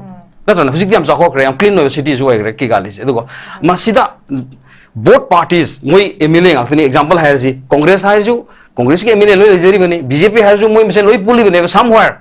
ꯅꯠꯇ꯭ꯔꯅꯦ? ꯍꯧꯖꯤꯛꯇꯤ ꯌꯥꯝ ꯆꯥꯎꯈꯠꯈ꯭ꯔꯦ, ꯌꯥꯝ clean ꯑꯣꯏꯕ cityꯁꯨ ꯑꯣꯏꯈ꯭ꯔꯦ ꯀꯤꯒꯥꯂꯤꯁꯦ꯫ ꯑꯗꯨꯒ ꯃꯁꯤꯗ both parties, ꯃꯣꯏ MLA ꯉꯥꯛꯇꯅꯤ꯫ Example ꯍꯥꯏꯔꯁꯤ, Congress ꯍꯥꯏꯔꯁꯨ, Congressꯀꯤ MLA ꯂꯣꯏ ꯂꯩꯖꯔꯤꯕꯅꯤ, BJP ꯍꯥꯏꯔꯁꯨ ꯃꯣꯏ ꯃꯁꯦꯟ ꯂꯣꯏ ꯄꯨꯜꯂꯤꯕꯅꯦꯕ somewhere꯫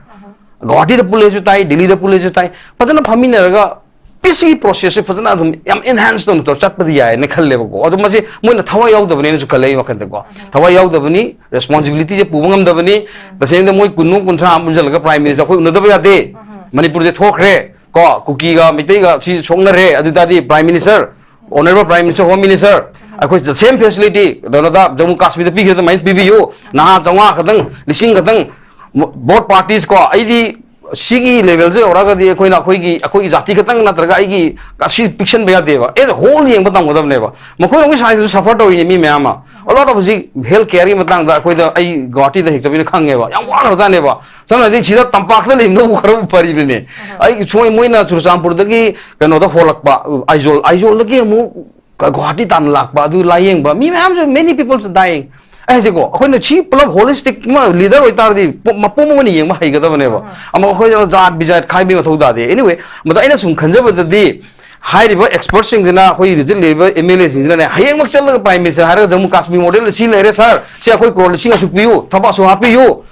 ꯒꯧꯍꯥꯇꯤꯗ ꯄꯨꯜꯂꯦꯁꯨ ꯇꯥꯏ, ꯗꯤꯜꯂꯤꯗ ꯄꯨꯜꯂꯦꯁꯨ ꯇꯥꯏ꯫ ꯐꯖꯅ ꯐꯝꯃꯤꯟꯅꯔꯒ peaceꯀꯤ processꯁꯦ ꯐꯖꯅ ꯑꯗꯨꯝ ꯌꯥꯝ enhance ꯇꯧꯅ ꯇꯧꯔ ꯆꯠꯄꯗꯤ ꯌꯥꯏꯅ ꯈꯜꯂꯦꯕꯀꯣ꯫ ꯑꯗꯣ ꯃꯁꯤ ꯃꯣꯏꯅ ꯊꯋꯥꯏ ꯌꯥꯎꯗꯕꯅꯦꯅꯁꯨ ꯈꯜꯂꯦ ꯑꯩ ꯋꯥꯈꯜꯗꯀꯣ꯫ ꯊꯋꯥꯏ ꯌꯥꯎꯗꯕꯅꯤ, responsibilityꯁꯦ ꯄꯨꯕ ꯉꯝꯗꯕꯅꯤ꯫ ꯇꯁꯦꯡꯅ ꯃꯣꯏ ꯀꯨꯟꯃꯨꯛ, ꯀꯨꯟꯊ꯭ꯔꯥ ꯑꯃ ꯄꯨꯟꯁꯤꯜꯂꯒ Prime Minister ꯑꯩꯈꯣꯏ ꯎꯅꯗꯕ ꯌꯥꯗꯦ꯫ ꯃꯅꯤꯄꯨꯔꯁꯦ ꯊꯣꯛꯈ꯭ꯔꯦ ꯀꯣ, ꯀꯨꯀꯤꯒ ꯃꯩꯇꯩꯒ ꯁꯤ ꯁꯣꯛꯅꯔꯦ, ꯑꯗꯨ ꯇꯥꯔꯗꯤ Prime Minister, Honourable Prime Minister, Home Minister, ꯑꯩꯈꯣꯏ the same facility ꯀꯩꯅꯣꯗ ꯖꯝꯃꯨ ꯀꯥꯁꯃꯤꯔꯗ ꯄꯤꯈꯤꯕ ꯑꯗꯨꯃꯥꯏꯅ ꯄꯤꯕꯤꯌꯨ꯫ ꯅꯍꯥ ꯆꯥꯝꯃꯉꯥ ꯈꯛꯇꯪ, ꯂꯤꯁꯤꯡ ꯈꯛꯇꯪ, both parties ꯀꯣ, ꯑꯩꯗꯤ ꯁꯤꯒꯤ levelꯁꯦ ꯌꯧꯔꯒꯗꯤ ꯑꯩꯈꯣꯏꯅ ꯑꯩꯈꯣꯏꯒꯤ, ꯑꯩꯈꯣꯏꯒꯤ ꯖꯥꯇꯤ ꯈꯛꯇꯪ ꯅꯠꯇ꯭ꯔꯒ ꯑꯩꯒꯤ ꯑꯁꯤ ꯄꯤꯛꯁꯟꯕ ꯌꯥꯗꯦꯕ, as a whole ꯌꯦꯡꯕ ꯇꯝꯒꯗꯕꯅꯦꯕ꯫ ꯃꯈꯣꯏꯔꯣꯝꯒꯤ sideꯇꯁꯨ suffer ꯇꯧꯔꯤꯅꯦ ꯃꯤ ꯃꯌꯥꯝ ꯑꯃ꯫ A lot of ꯍꯧꯖꯤꯛ health careꯒꯤ ꯃꯇꯥꯡꯗ ꯑꯩꯈꯣꯏꯗ, ꯑꯩ ꯒꯨꯋꯥꯍꯥꯇꯤꯗ ꯍꯦꯛ ꯆꯠꯄꯅꯤꯅ ꯈꯪꯉꯦꯕ, ꯌꯥꯝ ꯋꯥꯈ꯭ꯔꯖꯥꯠꯅꯦꯕ꯫ ꯁꯝꯅ ꯍꯥꯏꯔꯕꯗ ꯁꯤꯗ ꯇꯝꯄꯥꯛꯇ ꯂꯩꯕꯅꯕꯨ ꯈꯔꯕꯨ ꯐꯔꯤꯕꯅꯤꯅꯦ꯫ ꯑꯩ ꯁꯨꯃꯥꯏ-, ꯃꯣꯏꯅ ꯆꯨꯔꯆꯥꯟꯄꯨꯔꯗꯒꯤ ꯀꯩꯅꯣꯗ ꯍꯣꯜꯂꯛꯄ, ꯑꯥꯏꯖꯣꯜ, ꯑꯥꯏꯖꯣꯜꯗꯒꯤ ꯑꯃꯨꯛ ꯒꯨꯋꯥꯍꯥꯇꯤ ꯇꯥꯟꯅ ꯂꯥꯛꯄ, ꯑꯗꯨ ꯂꯥꯏꯌꯦꯡꯕ ꯃꯤ ꯃꯌꯥꯝꯁꯨ, many people dying꯫ ꯑꯩ ꯍꯥꯏꯁꯦꯀꯣ, ꯑꯩꯈꯣꯏꯅ ꯁꯤ ꯄꯨꯂꯞ holistic ꯑꯃ leader ꯑꯣꯏꯇꯥꯔꯗꯤ ꯄꯣ-, ꯃꯄꯨꯝ ꯑꯃ ꯑꯣꯏꯅ ꯌꯦꯡꯕ ꯍꯩꯒꯗꯕꯅꯦꯕ꯫ ꯑꯃ ꯑꯩꯈꯣꯏ ꯖꯥꯠ ꯕꯤꯖꯥꯠ ꯈꯥꯏꯕꯒꯤ ꯃꯊꯧ ꯇꯥꯗꯦ꯫ Anyway, ꯃꯗ ꯑꯩꯅ ꯁꯨꯝ ꯈꯟꯖꯕꯗꯗꯤ ꯍꯥꯏꯔꯤꯕ expertꯁꯤꯡꯁꯤꯅ, ꯑꯩꯈꯣꯏ ꯍꯧꯖꯤꯛ ꯂꯩꯔꯤꯕ MLAꯁꯤꯡꯁꯤꯅꯅꯦ, ꯍꯌꯦꯡꯃꯛ ꯆꯠꯂꯒ Prime Minister ꯍꯥꯏꯔꯒ ꯖꯃꯨ ꯀꯥꯁꯃꯤꯔ model ꯁꯤ ꯂꯩꯔꯦ sir, ꯁꯤ ꯑꯩꯈꯣꯏ crore ꯂꯤꯁꯤꯡ ꯑꯁꯨꯛ ꯄꯤꯌꯨ, ꯊꯕꯛ ꯑꯁꯨꯛ ꯍꯥꯞꯄꯤꯌꯨ,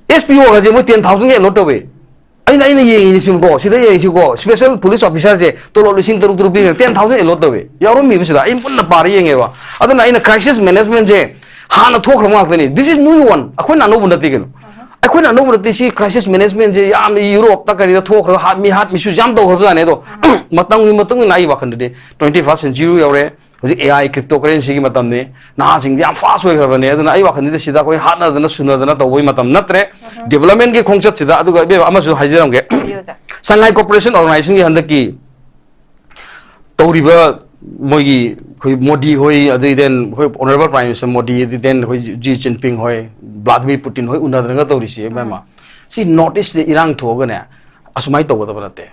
SPOꯒꯁꯦ ꯃꯣꯏ ten thousand allot ꯇꯧꯋꯦ꯫ ꯑꯩꯅ, ꯑꯩꯅ ꯌꯦꯡꯉꯤꯅꯤꯁꯤꯀꯣ, ꯁꯤꯗ ꯌꯦꯡꯉꯤꯁꯤꯀꯣ, special police officerꯁꯦ ꯇꯣꯂꯣꯞ ꯂꯤꯁꯤꯡ ꯇꯔꯨꯛ ꯇꯔꯨꯛ ꯄꯤꯔꯒ ten thousand allot ꯇꯧꯋꯦ꯫ ꯌꯥꯎꯔꯝꯃꯤꯕꯁꯤꯗ ꯑꯩ ꯃꯨꯟꯅ ꯄꯥꯔ ꯌꯦꯡꯉꯦꯕ꯫ ꯑꯗꯨꯅ ꯑꯩꯅ crisis managementꯁꯦ ꯍꯥꯟꯅ ꯊꯣꯛꯈ꯭ꯔꯕ ꯉꯥꯛꯇꯅꯤ꯫ This is new one꯫ ꯑꯩꯈꯣꯏꯅ ꯑꯅꯧꯕ ꯅꯠꯇꯦ ꯀꯩꯅꯣ꯫ ꯑꯩꯈꯣꯏꯅ ꯑꯅꯧꯕ ꯅꯠꯇꯦ꯫ ꯁꯤ crisis managementꯁꯦ ꯌꯥꯝ Europeꯇ ꯀꯔꯤꯗ ꯊꯣꯛꯈ꯭ꯔꯒ ꯍꯥꯠ ꯃꯤ ꯍꯥꯠ ꯃꯤꯁꯨ ꯌꯥꯝ ꯇꯧꯈ꯭ꯔꯕꯖꯥꯠꯅꯦ꯫ ꯑꯗꯣ ꯃꯇꯝꯒꯤ ꯃꯇꯨꯡ ꯏꯟꯅ ꯑꯩ ꯋꯥꯈꯜꯗꯗꯤ twenty first century ꯌꯧꯔꯦ꯫ ꯍꯧꯖꯤꯛ AI cryptocurrencyꯒꯤ ꯃꯇꯝꯅꯤ꯫ ꯅꯍꯥꯁꯤꯡꯗꯤ ꯌꯥꯝ fast ꯑꯣꯏꯈ꯭ꯔꯕꯅꯦ꯫ ꯑꯗꯨꯅ ꯑꯩ ꯋꯥꯈꯜꯗꯗꯤ ꯁꯤꯗ ꯑꯩꯈꯣꯏ ꯍꯥꯠꯅꯗꯅ ꯁꯨꯅꯗꯅ ꯇꯧꯕꯒꯤ ꯃꯇꯝ ꯅꯠꯇ꯭ꯔꯦ꯫ Developmentꯀꯤ ꯈꯣꯡꯆꯠꯁꯤꯗ, ꯑꯗꯨꯒ ꯏꯕꯦꯝꯃ ꯑꯃꯁꯨ ꯍꯥꯏꯖꯔꯝꯒꯦ꯫ ꯍꯥꯏꯕꯤꯌꯨ, sir꯫ Shanghai Cooperation Organizationꯒꯤ ꯍꯟꯗꯛꯀꯤ ꯇꯧꯔꯤꯕ ꯃꯣꯏꯒꯤ ꯑꯩꯈꯣꯏ ꯃꯣꯗꯤ ꯍꯣꯏ, ꯑꯗꯩ then ꯑꯩꯈꯣꯏ Honourable Prime Minister ꯃꯣꯗꯤ, ꯑꯗꯩ then ꯑꯩꯈꯣꯏ ꯖꯤ ꯖꯤꯟꯄꯤꯡ ꯍꯣꯏ, ꯕ꯭ꯂꯥꯗꯤꯃꯤꯔ ꯄꯨꯇꯤꯟ ꯍꯣꯏ ꯎꯅꯗꯅꯒ ꯇꯧꯔꯤꯁꯤ, ꯏꯕꯦꯝꯃ, ꯁꯤ North Eastꯇ ꯏꯔꯥꯡ ꯊꯣꯛꯑꯒꯅꯦ, ꯑꯁꯨꯃꯥꯏꯅ ꯇꯧꯒꯗꯕ ꯅꯠꯇꯦ꯫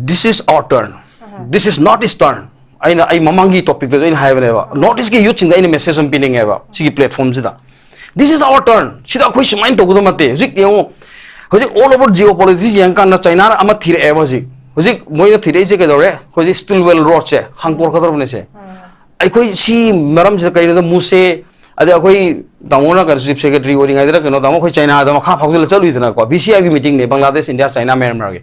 This is our turn. This is North East turn. ꯑꯩꯅ, ꯑꯩ ꯃꯃꯥꯡꯒꯤ topicꯇꯁꯨ ꯑꯩꯅ ꯍꯥꯏꯕꯅꯦꯕ, North Eastꯀꯤ youthꯁꯤꯡꯗ ꯑꯩꯅ message ꯑꯃ ꯄꯤꯅꯤꯡꯉꯦꯕ ꯁꯤꯒꯤ platformꯁꯤꯗ꯫ This is our turn. ꯁꯤꯗ ꯑꯩꯈꯣꯏ ꯁꯨꯃꯥꯏꯅ ꯇꯧꯒꯗꯕ ꯅꯠꯇꯦ꯫ ꯍꯧꯖꯤꯛ ꯌꯦꯡꯉꯨ, ꯍꯧꯖꯤꯛ all over geopolitics ꯌꯦꯡꯉꯀꯥꯟꯗ Chinaꯅ ꯑꯃ ꯊꯤꯔꯛꯑꯦꯕ ꯍꯧꯖꯤꯛ꯫ ꯍꯧꯖꯤꯛ ꯃꯣꯏꯅ ꯊꯤꯔꯛꯏꯁꯦ ꯀꯩꯗꯧꯔꯦ? ꯍꯧꯖꯤꯛ Silk Roadꯁꯦ ꯍꯥꯡꯗꯣꯔꯛꯀꯗꯧꯔꯕꯅꯦꯁꯦ꯫ ꯑꯩꯈꯣꯏ ꯁꯤ ꯃꯔꯝꯁꯤꯗ ꯀꯩꯅꯣꯗ ꯃꯨꯁꯦ, ꯑꯗꯩ ꯑꯩꯈꯣꯏ ꯇꯥꯃꯣꯅ ꯀꯩꯅꯣ chief secretary ꯑꯣꯏꯔꯤꯉꯩꯗ ꯀꯩꯅꯣ ꯇꯥꯃꯣ ꯑꯩꯈꯣꯏ Chinaꯗ ꯃꯈꯥ ꯐꯥꯎꯖꯤꯜꯂ ꯆꯠꯂꯨꯏꯗꯅꯀꯣ, BCIB meetingꯅꯦ, ꯕꯪꯒ꯭ꯂꯥꯗꯦꯁ, ꯏꯟꯗꯤꯌꯥ, ꯆꯥꯏꯅꯥ, ꯃ꯭ꯌꯥꯟꯃꯥꯔꯒꯤ꯫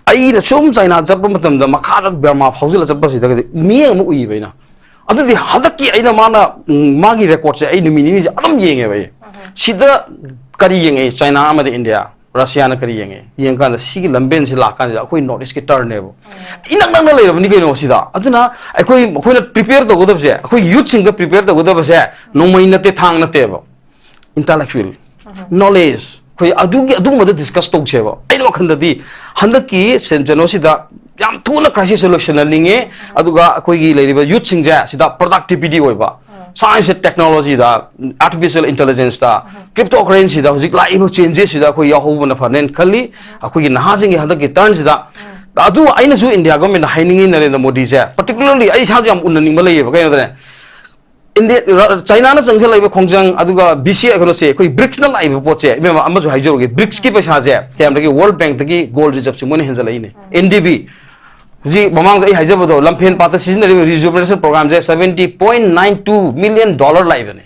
ꯑꯩꯅ ꯁꯨꯝ China ꯆꯠꯄ ꯃꯇꯝꯗ ꯃꯈꯥꯗ ꯕꯔꯃꯥ ꯐꯥꯎꯖꯤꯜꯂ ꯆꯠꯄꯁꯤꯗꯒꯗꯤ ꯃꯤꯠꯌꯦꯡ ꯑꯃ ꯎꯏꯌꯦꯕ ꯑꯩꯅ꯫ ꯑꯗꯨꯗꯤ ꯍꯟꯗꯛꯀꯤ ꯑꯩꯅ ꯃꯥꯅ, ꯎꯝ, ꯃꯥꯒꯤ recordꯁꯦ ꯑꯩ ꯅꯨꯃꯤꯠ ꯅꯤꯅꯤꯁꯦ ꯑꯗꯨꯝ ꯌꯦꯡꯉꯦꯕ ꯑꯩ꯫ ꯁꯤꯗ ꯀꯔꯤ ꯌꯦꯡꯉꯛꯏ? China ꯑꯃꯗꯤ India, Russiaꯅ ꯀꯔꯤ ꯌꯦꯡꯉꯛꯏ? ꯌꯦꯡꯉꯀꯥꯟꯗ ꯁꯤꯒꯤ ꯂꯝꯕꯦꯟꯁꯤ ꯂꯥꯛꯀꯥꯟꯁꯤꯗ ꯑꯩꯈꯣꯏ North Eastꯀꯤ turnꯅꯦꯕ꯫ ꯏꯅꯛ ꯅꯛꯅ ꯂꯩꯔꯕꯅꯤ ꯀꯩꯅꯣ ꯁꯤꯗ꯫ ꯑꯗꯨꯅ ꯑꯩꯈꯣꯏ, ꯑꯩꯈꯣꯏꯅ prepare ꯇꯧꯒꯗꯕꯁꯦ, ꯑꯩꯈꯣꯏ youthꯁꯤꯡꯗ prepare ꯇꯧꯒꯗꯕꯁꯦ ꯅꯣꯡꯃꯩ ꯅꯠꯇꯦ, ꯊꯥꯡ ꯅꯠꯇꯦꯕ, intellectual, knowledge, ꯑꯩꯈꯣꯏ ꯑꯗꯨꯒꯤ, ꯑꯗꯨꯒꯨꯝꯕꯗ discuss ꯇꯧꯁꯦꯕ꯫ ꯑꯩꯅ ꯋꯥꯈꯜꯗꯗꯤ ꯍꯟꯗꯛꯀꯤ ꯁꯦꯟ-, ꯀꯩꯅꯣꯁꯤꯗ ꯌꯥꯝ ꯊꯨꯅ crisisꯁꯦ ꯂꯣꯏꯁꯤꯟꯍꯟꯅꯤꯡꯉꯦ, ꯑꯗꯨꯒ ꯑꯩꯈꯣꯏꯒꯤ ꯂꯩꯔꯤꯕ youthꯁꯤꯡꯁꯦ ꯁꯤꯗ productivity ꯑꯣꯏꯕ, science and technologyꯗ, artificial intelligenceꯇ, cryptocurrencyꯗ ꯍꯧꯖꯤꯛ ꯂꯥꯛꯏꯕ changesꯁꯤꯗ ꯑꯩꯈꯣꯏ ꯌꯥꯎꯍꯧꯕꯅ ꯐꯅꯦꯅ ꯈꯜꯂꯤ꯫ ꯑꯩꯈꯣꯏꯒꯤ ꯅꯍꯥꯁꯤꯡꯒꯤ ꯍꯟꯗꯛꯀꯤ turnꯁꯤꯗ, ꯑꯗꯨ ꯑꯩꯅꯁꯨ India governmentꯗ ꯍꯥꯏꯅꯤꯡꯉꯤ, ꯅꯔꯦꯟꯗ꯭ꯔ ꯃꯣꯗꯤꯁꯦ, particularly ꯑꯩ ꯏꯁꯥꯁꯨ ꯌꯥꯝ ꯎꯅꯅꯤꯡꯕ ꯂꯩꯌꯦꯕ꯫ ꯀꯩꯅꯣꯗꯅꯦ, ꯏꯟꯗꯤꯌꯥ, ꯔ-, ꯆꯥꯏꯅꯥꯅ ꯆꯪꯁꯤꯜꯂꯛꯏꯕ ꯈꯣꯡꯖꯪ, ꯑꯗꯨꯒ ꯕꯤ ꯁꯤ ꯑꯦ, ꯀꯩꯅꯣꯁꯦ, ꯑꯩꯈꯣꯏ ꯕ꯭ꯔꯤꯛꯁꯅ ꯂꯥꯛꯏꯕ ꯄꯣꯠꯁꯦ, ꯏꯕꯦꯝꯃ, ꯑꯃꯁꯨ ꯍꯥꯏꯖꯔꯨꯒꯦ, ꯕ꯭ꯔꯤꯛꯁꯀꯤ ꯄꯩꯁꯥꯁꯦ ꯀꯌꯥꯝꯗꯒꯤ ꯋꯥꯔꯜ ꯕꯦꯡꯛꯇꯒꯤ ꯒꯣꯜ ꯔꯤꯖꯔꯞꯁꯦ ꯃꯣꯏꯅ ꯍꯦꯟꯖꯜꯂꯛꯏꯅꯦ꯫ ꯑꯦꯟ ꯗꯤ ꯕꯤ, ꯍꯧꯖꯤꯛ ꯃꯃꯥꯡꯗ ꯑꯩ ꯍꯥꯏꯖꯕꯗꯣ, ꯂꯝꯐꯦꯟ ꯄꯥꯠꯇ ꯁꯤꯖꯤꯟꯅꯔꯤꯕ ꯔꯤꯖꯨꯕꯅꯦꯁꯟ ꯄ꯭ꯔꯣꯒ꯭ꯔꯥꯝꯁꯦ seventy point nine two million dollar ꯂꯥꯛꯏꯕꯅꯦ꯫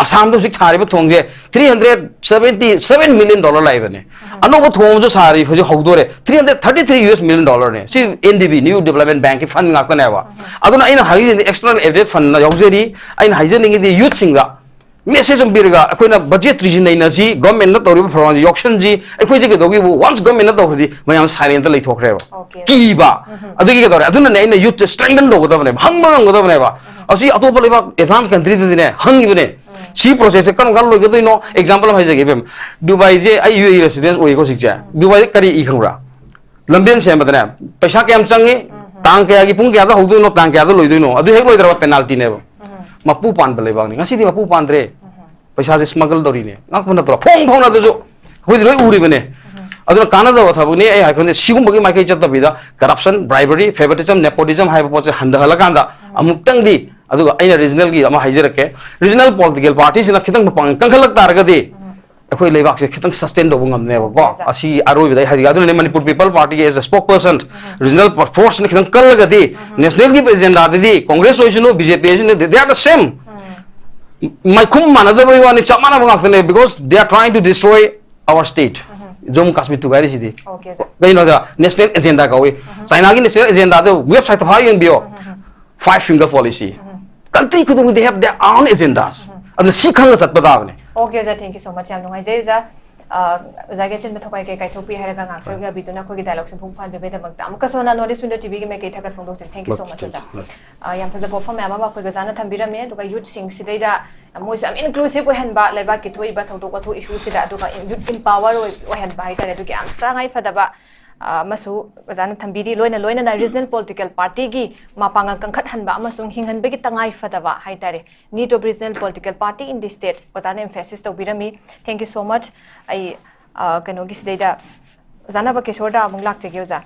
ꯑꯁꯥꯝꯗ ꯍꯧꯖꯤꯛ ꯁꯥꯔꯤꯕ ꯊꯣꯡꯁꯦ three hundred seventy seven million dollar ꯂꯥꯛꯏꯕꯅꯦ꯫ ꯑꯅꯧꯕ ꯊꯣꯡ ꯑꯃꯁꯨ ꯁꯥꯔꯤ, ꯍꯧꯖꯤꯛ ꯍꯧꯗꯣꯔꯦ, three hundred thirty three U S million dollarꯅꯦ꯫ ꯁꯤ N D B, New Development Bankꯀꯤ fund ꯉꯥꯛꯇꯅꯦꯕ꯫ ꯑꯗꯨꯅ ꯑꯩꯅ ꯍꯥꯏꯔꯤꯁꯤꯗꯤ external aided fundꯅ ꯌꯥꯎꯖꯔꯤ꯫ ꯑꯩꯅ ꯍꯥꯏꯖꯅꯤꯡꯉꯤꯗꯤ youthꯁꯤꯡꯗ message ꯑꯃ ꯄꯤꯔꯒ, ꯑꯩꯈꯣꯏꯅ budgetꯇ꯭ꯔꯤꯁꯤ ꯅꯩꯅꯁꯤ, governmentꯅ ꯇꯧꯔꯤꯕ ꯐꯤꯔꯣꯟꯁꯤ ꯌꯥꯎꯁꯟꯁꯤ, ꯑꯩꯈꯣꯏꯁꯦ ꯀꯩꯗꯧꯒꯦꯕꯨ, once governmentꯅ ꯇꯧꯈ꯭ꯔꯗꯤ ꯃꯌꯥꯝ silentꯇ ꯂꯩꯊꯣꯛꯈ꯭ꯔꯦꯕ꯫ Okay. ꯀꯤꯕ꯫ ꯑꯗꯨꯒꯤ ꯀꯩꯗꯧꯔꯦ? ꯑꯗꯨꯅꯅꯦ ꯑꯩꯅ youthꯁꯦ strengthen ꯇꯧꯒꯗꯕꯅꯦꯕ, ꯍꯪꯕ ꯉꯝꯒꯗꯕꯅꯦꯕ꯫ ꯑꯁꯤ ꯑꯇꯣꯞꯄ ꯂꯩꯕꯥꯛ advance countryꯗꯗꯤꯅꯦ ꯍꯪꯉꯤꯕꯅꯦ꯫ ꯁꯤ processꯁꯦ ꯀꯔꯝ ꯀꯥꯟꯗ ꯂꯣꯏꯒꯗꯣꯏꯅꯣ? Example ꯑꯃ ꯍꯥꯏꯖꯒꯦ, ꯏꯕꯦꯝ꯫ ꯗꯨꯕꯥꯏꯁꯦ ꯑꯩ U A E residence ꯑꯣꯏꯀꯣ ꯍꯧꯖꯤꯛꯁꯦ꯫ ꯗꯨꯕꯥꯏꯗ ꯀꯔꯤ ꯏ ꯈꯪꯕ꯭ꯔꯥ? ꯂꯝꯕꯦꯟ ꯁꯦꯝꯕꯗꯅꯦ ꯄꯩꯁꯥ ꯀꯌꯥꯝ ꯆꯪꯉꯤ, ꯇꯥꯡ ꯀꯌꯥꯒꯤ ꯄꯨꯡ ꯀꯌꯥꯗ ꯍꯧꯗꯣꯏꯅꯣ, ꯇꯥꯡ ꯀꯌꯥꯗ ꯂꯣꯏꯗꯣꯏꯅꯣ, ꯑꯗꯨ ꯍꯦꯛ ꯂꯣꯏꯗ꯭ꯔꯕ penaltyꯅꯦꯕ꯫ ꯃꯄꯨ ꯄꯥꯟꯕ ꯂꯩꯕꯥꯛꯅꯤ, ꯉꯁꯤꯗꯤ ꯃꯄꯨ ꯄꯥꯟꯗ꯭ꯔꯦ꯫ ꯄꯩꯁꯥꯁꯦ smuggle ꯇꯧꯔꯤꯅꯦ, ꯉꯛꯄ ꯅꯠꯇ꯭ꯔꯣ? ꯐꯣꯡ ꯐꯣꯡꯅꯗꯁꯨ ꯑꯩꯈꯣꯏꯗꯤ ꯂꯣꯏ ꯎꯔꯤꯕꯅꯦ꯫ ꯑꯗꯨꯅ ꯀꯥꯟꯅꯗꯕ ꯊꯕꯛꯅꯤ꯫ ꯑꯩ ꯍꯥꯏ ꯈꯪꯗꯦ, ꯁꯤꯒꯨꯝꯕꯒꯤ ꯃꯥꯏꯀꯩ ꯆꯠꯇꯕꯤꯗ corruption, bribery, favoritism, nepotism ꯍꯥꯏꯕ ꯄꯣꯠꯁꯦ ꯍꯟꯊꯍꯜꯂꯀꯥꯟꯗ ꯑꯃꯨꯛꯇꯪꯗꯤ, ꯑꯗꯨꯒ ꯑꯩꯅ regionalꯒꯤ ꯑꯃ ꯍꯥꯏꯖꯔꯛꯀꯦ, regional political partyꯁꯤꯅ ꯈꯤꯇꯪ ꯃꯄꯥꯡꯒꯜ ꯀꯟꯈꯠꯂꯛ ꯇꯥꯔꯒꯗꯤ ꯑꯩꯈꯣꯏ ꯂꯩꯕꯥꯛꯁꯦ ꯈꯤꯇꯪ sustain ꯇꯧꯕ ꯉꯝꯅꯦꯕꯀꯣ꯫ ꯑꯣꯀꯦ, ꯁꯥꯔ꯫ ꯑꯁꯤ ꯑꯔꯣꯏꯕꯗ ꯑꯩ ꯍꯥꯏꯖꯒꯦ꯫ ꯑꯗꯨꯅꯅꯦ Manipur People Partyꯒꯤ as a spokesperson, regional forceꯅ ꯈꯤꯇꯪ ꯀꯜꯂꯒꯗꯤ, nationalꯒꯤ agendaꯗꯗꯤ Congress ꯑꯣꯏꯁꯅꯨ, B J P ꯑꯣꯏꯁꯅꯨ, they are the same꯫ ꯃꯥꯏꯈꯨꯝ ꯃꯥꯟꯅꯗꯕꯒꯤ ꯋꯥꯅꯤ, ꯆꯞ ꯃꯥꯟꯅꯕ ꯉꯥꯛꯇꯅꯦ, because they are trying to destroy our state꯫ Jammu Kashmir ꯊꯨꯒꯥꯏꯔꯤꯁꯤꯗꯤ꯫ Okay, sir. ꯀꯩꯅꯣꯗ national agenda ꯀꯧꯏ꯫ ꯆꯥꯏꯅꯥꯒꯤ national agendaꯗ websiteꯇ ꯐꯥ ꯌꯦꯡꯕꯤꯌꯣ꯫ Five finger policy꯫ Country ꯈꯨꯗꯤꯡꯃꯛ they have their own agendas꯫ ꯑꯗꯨꯅ ꯁꯤ ꯈꯪꯉ ꯆꯠꯄ ꯇꯥꯕꯅꯦ꯫ ꯑꯣꯀꯦ, ꯑꯣꯖꯥ, thank you so much꯫ ꯌꯥꯝ ꯅꯨꯡꯉꯥꯏꯖꯩ, ꯑꯣꯖꯥ꯫ ꯑ, ꯑꯣꯖꯥꯒꯤ ꯑꯆꯤꯟꯕ ꯊꯧꯒꯥꯏ ꯀꯩ ꯀꯥꯏꯊꯣꯛꯄꯤ ꯍꯥꯏꯔꯒ ꯉꯥꯏꯍꯥꯛ ꯁꯔꯨꯛ ꯌꯥꯕꯤꯗꯨꯅ ꯑꯩꯈꯣꯏꯒꯤ dialogueꯁꯦ ꯃꯄꯨꯡ ꯐꯥꯍꯟꯕꯤꯕꯒꯤꯗꯃꯛꯇ ꯑꯃꯨꯛꯀꯁꯨ ꯍꯟꯅ North East Window TVꯒꯤ ꯃꯥꯏꯀꯩ ꯊꯥꯒꯠ ꯐꯣꯡꯗꯣꯛꯆꯔꯤ꯫ Thank you so much, ꯑꯣꯖꯥ꯫ ꯑ, ꯌꯥꯝ ꯐꯖꯕ ꯋꯥꯐꯝ ꯃꯌꯥꯝ ꯑꯃ ꯑꯩꯈꯣꯏ ꯑꯣꯖꯥꯅ ꯊꯝꯕꯤꯔꯝꯃꯦ꯫ ꯑꯗꯨꯒ youthꯁꯤꯡꯁꯤꯗꯩꯗ ꯃꯣꯏꯁꯨ ꯌꯥꯝ inclusive ꯑꯣꯏꯍꯟꯕ, ꯂꯩꯕꯥꯛꯀꯤ ꯊꯣꯛꯏꯕ ꯊꯧꯗꯣꯛ ꯋꯥꯊꯣꯛ issueꯁꯤꯗ, ꯑꯗꯨꯒ youth empower ꯑꯣꯏ-, ꯑꯣꯏꯍꯟꯕ ꯍꯥꯏꯇꯥꯔꯦ꯫ ꯑꯗꯨꯒꯤ ꯌꯥꯝ ꯇꯉꯥꯏ ꯐꯗꯕ, ꯑ, ꯑꯃꯁꯨ ꯑꯣꯖꯥꯅ ꯊꯝꯕꯤꯔꯤ꯫ ꯂꯣꯏꯅ ꯂꯣꯏꯅꯅ regional political partyꯒꯤ ꯃꯄꯥꯡꯒꯜ ꯀꯟꯈꯠꯍꯟꯕ ꯑꯃꯁꯨꯡ ꯍꯤꯡꯍꯟꯕꯒꯤ ꯇꯉꯥꯏ ꯐꯗꯕ ꯍꯥꯏꯇꯥꯔꯦ, need of regional political party in the state ꯑꯣꯖꯥꯅ emphasize ꯇꯧꯕꯤꯔꯝꯃꯤ꯫ Thank you so much꯫ ꯑꯩ, ꯑ, ꯀꯩꯅꯣꯒꯤꯁꯤꯗꯩꯗ ꯑꯣꯖꯥ ꯅꯕꯀꯤꯁꯣꯔꯗ ꯑꯃꯨꯛ ꯂꯥꯛꯆꯒꯦ, ꯑꯣꯖꯥ꯫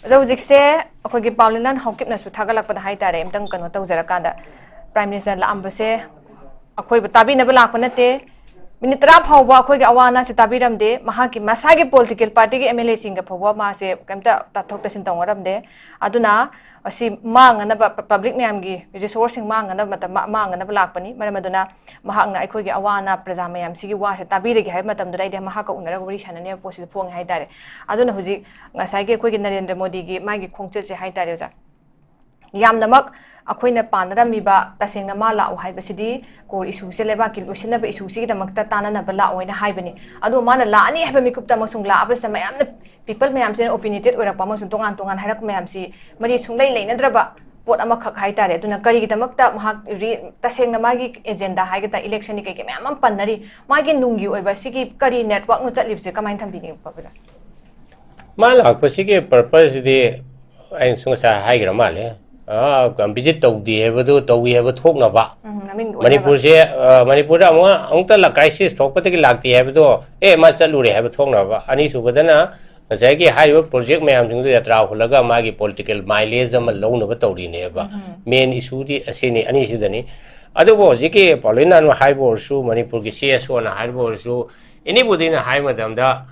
ꯑꯣꯖꯥ, ꯍꯧꯖꯤꯛꯁꯦ ꯑꯩꯈꯣꯏꯒꯤ ꯄꯥꯎꯂꯤꯂꯥꯟ ꯍꯥꯎꯀꯤꯞꯅꯁꯨ ꯊꯥꯒꯠꯂꯛꯄꯗ ꯍꯥꯏꯇꯥꯔꯦ, ꯑꯝꯇꯪ ꯀꯩꯅꯣ ꯇꯧꯖꯔꯀꯥꯟꯗ, Prime Minister ꯂꯥꯛꯑꯝꯕꯁꯦ ꯑꯩꯈꯣꯏꯕꯨ ꯇꯥꯕꯤꯅꯕ ꯂꯥꯛꯄ ꯅꯠꯇꯦ꯫ ꯃꯤꯅꯤꯠ ꯇꯔꯥ ꯐꯥꯎꯕ ꯑꯩꯈꯣꯏꯒꯤ ꯑꯋꯥ ꯑꯅꯥꯁꯦ ꯇꯥꯕꯤꯔꯝꯗꯦ꯫ ꯃꯍꯥꯛꯀꯤ ꯃꯁꯥꯒꯤ political partyꯒꯤ MLAꯁꯤꯡꯒ ꯐꯥꯎꯕ ꯃꯥꯁꯦ ꯀꯩꯝꯇ ꯇꯥꯊꯣꯛ ꯇꯥꯁꯤꯟ ꯇꯧꯅꯔꯝꯗꯦ꯫ ꯑꯗꯨꯅ ꯑꯁꯤ ꯃꯥꯡꯅꯅꯕ, public ꯃꯌꯥꯝꯒꯤ resourceꯁꯤꯡ ꯃꯥꯡꯅꯅꯕ ꯃꯇꯝ ꯃꯥ-, ꯃꯥꯡꯅꯅꯕ ꯂꯥꯛꯄꯅꯤ꯫ ꯃꯔꯝ ꯑꯗꯨꯅ ꯃꯍꯥꯛꯅ ꯑꯩꯈꯣꯏꯒꯤ ꯑꯋꯥ ꯑꯅꯥ ꯄ꯭ꯔꯖꯥ ꯃꯌꯥꯝꯁꯤꯒꯤ ꯋꯥꯁꯦ ꯇꯥꯕꯤꯔꯒꯦ ꯍꯥꯏꯕ ꯃꯇꯝꯗꯨꯗ ꯑꯩꯗꯤ ꯃꯍꯥꯛꯀ ꯎꯅꯔꯒ ꯋꯥꯔꯤ ꯁꯥꯟꯅꯅꯦꯕ ꯄꯣꯠꯁꯤꯗ ꯐꯣꯡꯉꯦ ꯍꯥꯏꯇꯥꯔꯦ꯫ ꯑꯗꯨꯅ ꯍꯧꯖꯤꯛ ꯉꯁꯥꯏꯒꯤ ꯑꯩꯈꯣꯏꯒꯤ ꯅꯔꯦꯟꯗ꯭ꯔ ꯃꯣꯗꯤꯒꯤ ꯃꯥꯒꯤ ꯈꯣꯡꯆꯠꯁꯦ ꯍꯥꯏꯇꯥꯔꯦ ꯑꯣꯖꯥ, ꯌꯥꯝꯅꯃꯛ ꯑꯩꯈꯣꯏꯅ ꯄꯥꯟꯅꯔꯝꯃꯤꯕ ꯇꯁꯦꯡꯅ ꯃꯥ ꯂꯥꯛꯎ ꯍꯥꯏꯕꯁꯤꯗꯤ core issueꯁꯦ, ꯂꯩꯕꯥꯛꯀꯤ ꯂꯣꯏꯁꯤꯟꯅꯕ issueꯁꯤꯒꯤꯗꯃꯛꯇ ꯇꯥꯟꯅꯅꯕ ꯂꯥꯛꯑꯣ ꯍꯥꯏꯅ ꯍꯥꯏꯕꯅꯤ꯫ ꯑꯗꯨ ꯃꯥꯅ ꯂꯥꯛꯑꯅꯤ ꯍꯥꯏꯕ ꯃꯤꯀꯨꯞꯇ ꯑꯃꯁꯨꯡ ꯂꯥꯛꯑꯕꯁꯤꯗ ꯃꯌꯥꯝꯅ, people ꯃꯌꯥꯝꯁꯤꯅ opinionated ꯑꯣꯏꯔꯛꯄ ꯑꯃꯁꯨꯡ ꯇꯣꯉꯥꯟ ꯇꯣꯉꯥꯟ ꯍꯥꯏꯔꯛꯄ ꯃꯌꯥꯝꯁꯤ ꯃꯔꯤ ꯁꯨꯡꯂꯩ ꯂꯩꯅꯗ꯭ꯔꯕ ꯄꯣꯠ ꯑꯃꯈꯛ ꯍꯥꯏꯇꯥꯔꯦ꯫ ꯑꯗꯨꯅ ꯀꯔꯤꯒꯤꯗꯃꯛꯇ ꯃꯍꯥꯛ ꯔꯤ-, ꯇꯁꯦꯡꯅ ꯃꯥꯒꯤ agenda ꯍꯥꯏꯒꯗ꯭ꯔꯥ, electionꯒꯤ ꯀꯩꯀꯩ ꯃꯌꯥꯝ ꯑꯃ ꯄꯟꯅꯔꯤ, ꯃꯥꯒꯤ ꯅꯨꯡꯒꯤ ꯑꯣꯏꯕ ꯁꯤꯒꯤ ꯀꯔꯤ networkꯅꯣ ꯆꯠꯂꯤꯕꯁꯦ, ꯀꯃꯥꯏꯅ ꯊꯝꯕꯤꯅꯤꯡꯕ ꯄ꯭ꯔꯣꯐꯦꯁꯔ? ꯃꯥ ꯂꯥꯛꯄꯁꯤꯒꯤ purposeꯁꯤꯗꯤ ꯑꯩꯅꯁꯨ ꯉꯁꯥꯏ ꯍꯥꯏꯈ꯭ꯔ ꯃꯥꯜꯂꯦ꯫ ꯑꯥ, visit ꯇꯧꯗꯦ ꯍꯥꯏꯕꯗꯨ ꯇꯧꯏ ꯍꯥꯏꯕ ꯊꯣꯛꯅꯕ꯫ ꯎꯝ, ꯃꯃꯤꯡꯒꯤ ꯑꯣꯏꯅꯕ꯫ ꯃꯅꯤꯄꯨꯔꯁꯦ, ꯑ, ꯃꯅꯤꯄꯨꯔꯗ ꯑꯃꯨꯛ ꯑꯃꯨꯛꯇ ꯂ-, crisis ꯊꯣꯛꯄꯗꯒꯤ ꯂꯥꯛꯇꯦ ꯍꯥꯏꯕꯗꯣ, ꯑꯦ, ꯃꯥ ꯆꯠꯂꯨꯔꯦ ꯍꯥꯏꯕ ꯊꯣꯛꯅꯕ꯫ ꯑꯅꯤꯁꯨꯕꯗꯅ ꯉꯁꯥꯏꯒꯤ ꯍꯥꯏꯔꯤꯕ project ꯃꯌꯥꯝꯁꯤꯡꯗꯨ ꯌꯥꯇ꯭ꯔꯥ ꯍꯨꯜꯂꯒ ꯃꯥꯒꯤ political mileage ꯑꯃ ꯂꯧꯅꯕ ꯇꯧꯔꯤꯅꯦꯕ꯫ Main issueꯗꯤ ꯑꯁꯤꯅꯤ, ꯑꯅꯤꯁꯤꯗꯅꯤ꯫ ꯑꯗꯨꯕꯨ ꯍꯧꯖꯤꯛꯀꯤ ꯄꯥꯎꯂꯤꯅꯥꯅ ꯍꯥꯏꯕ ꯑꯣꯏꯔꯁꯨ, ꯃꯅꯤꯄꯨꯔꯒꯤ CSOꯅ ꯍꯥꯏꯕ ꯑꯣꯏꯔꯁꯨ, anybodyꯅ ꯍꯥꯏꯕ ꯃꯇꯝꯗ,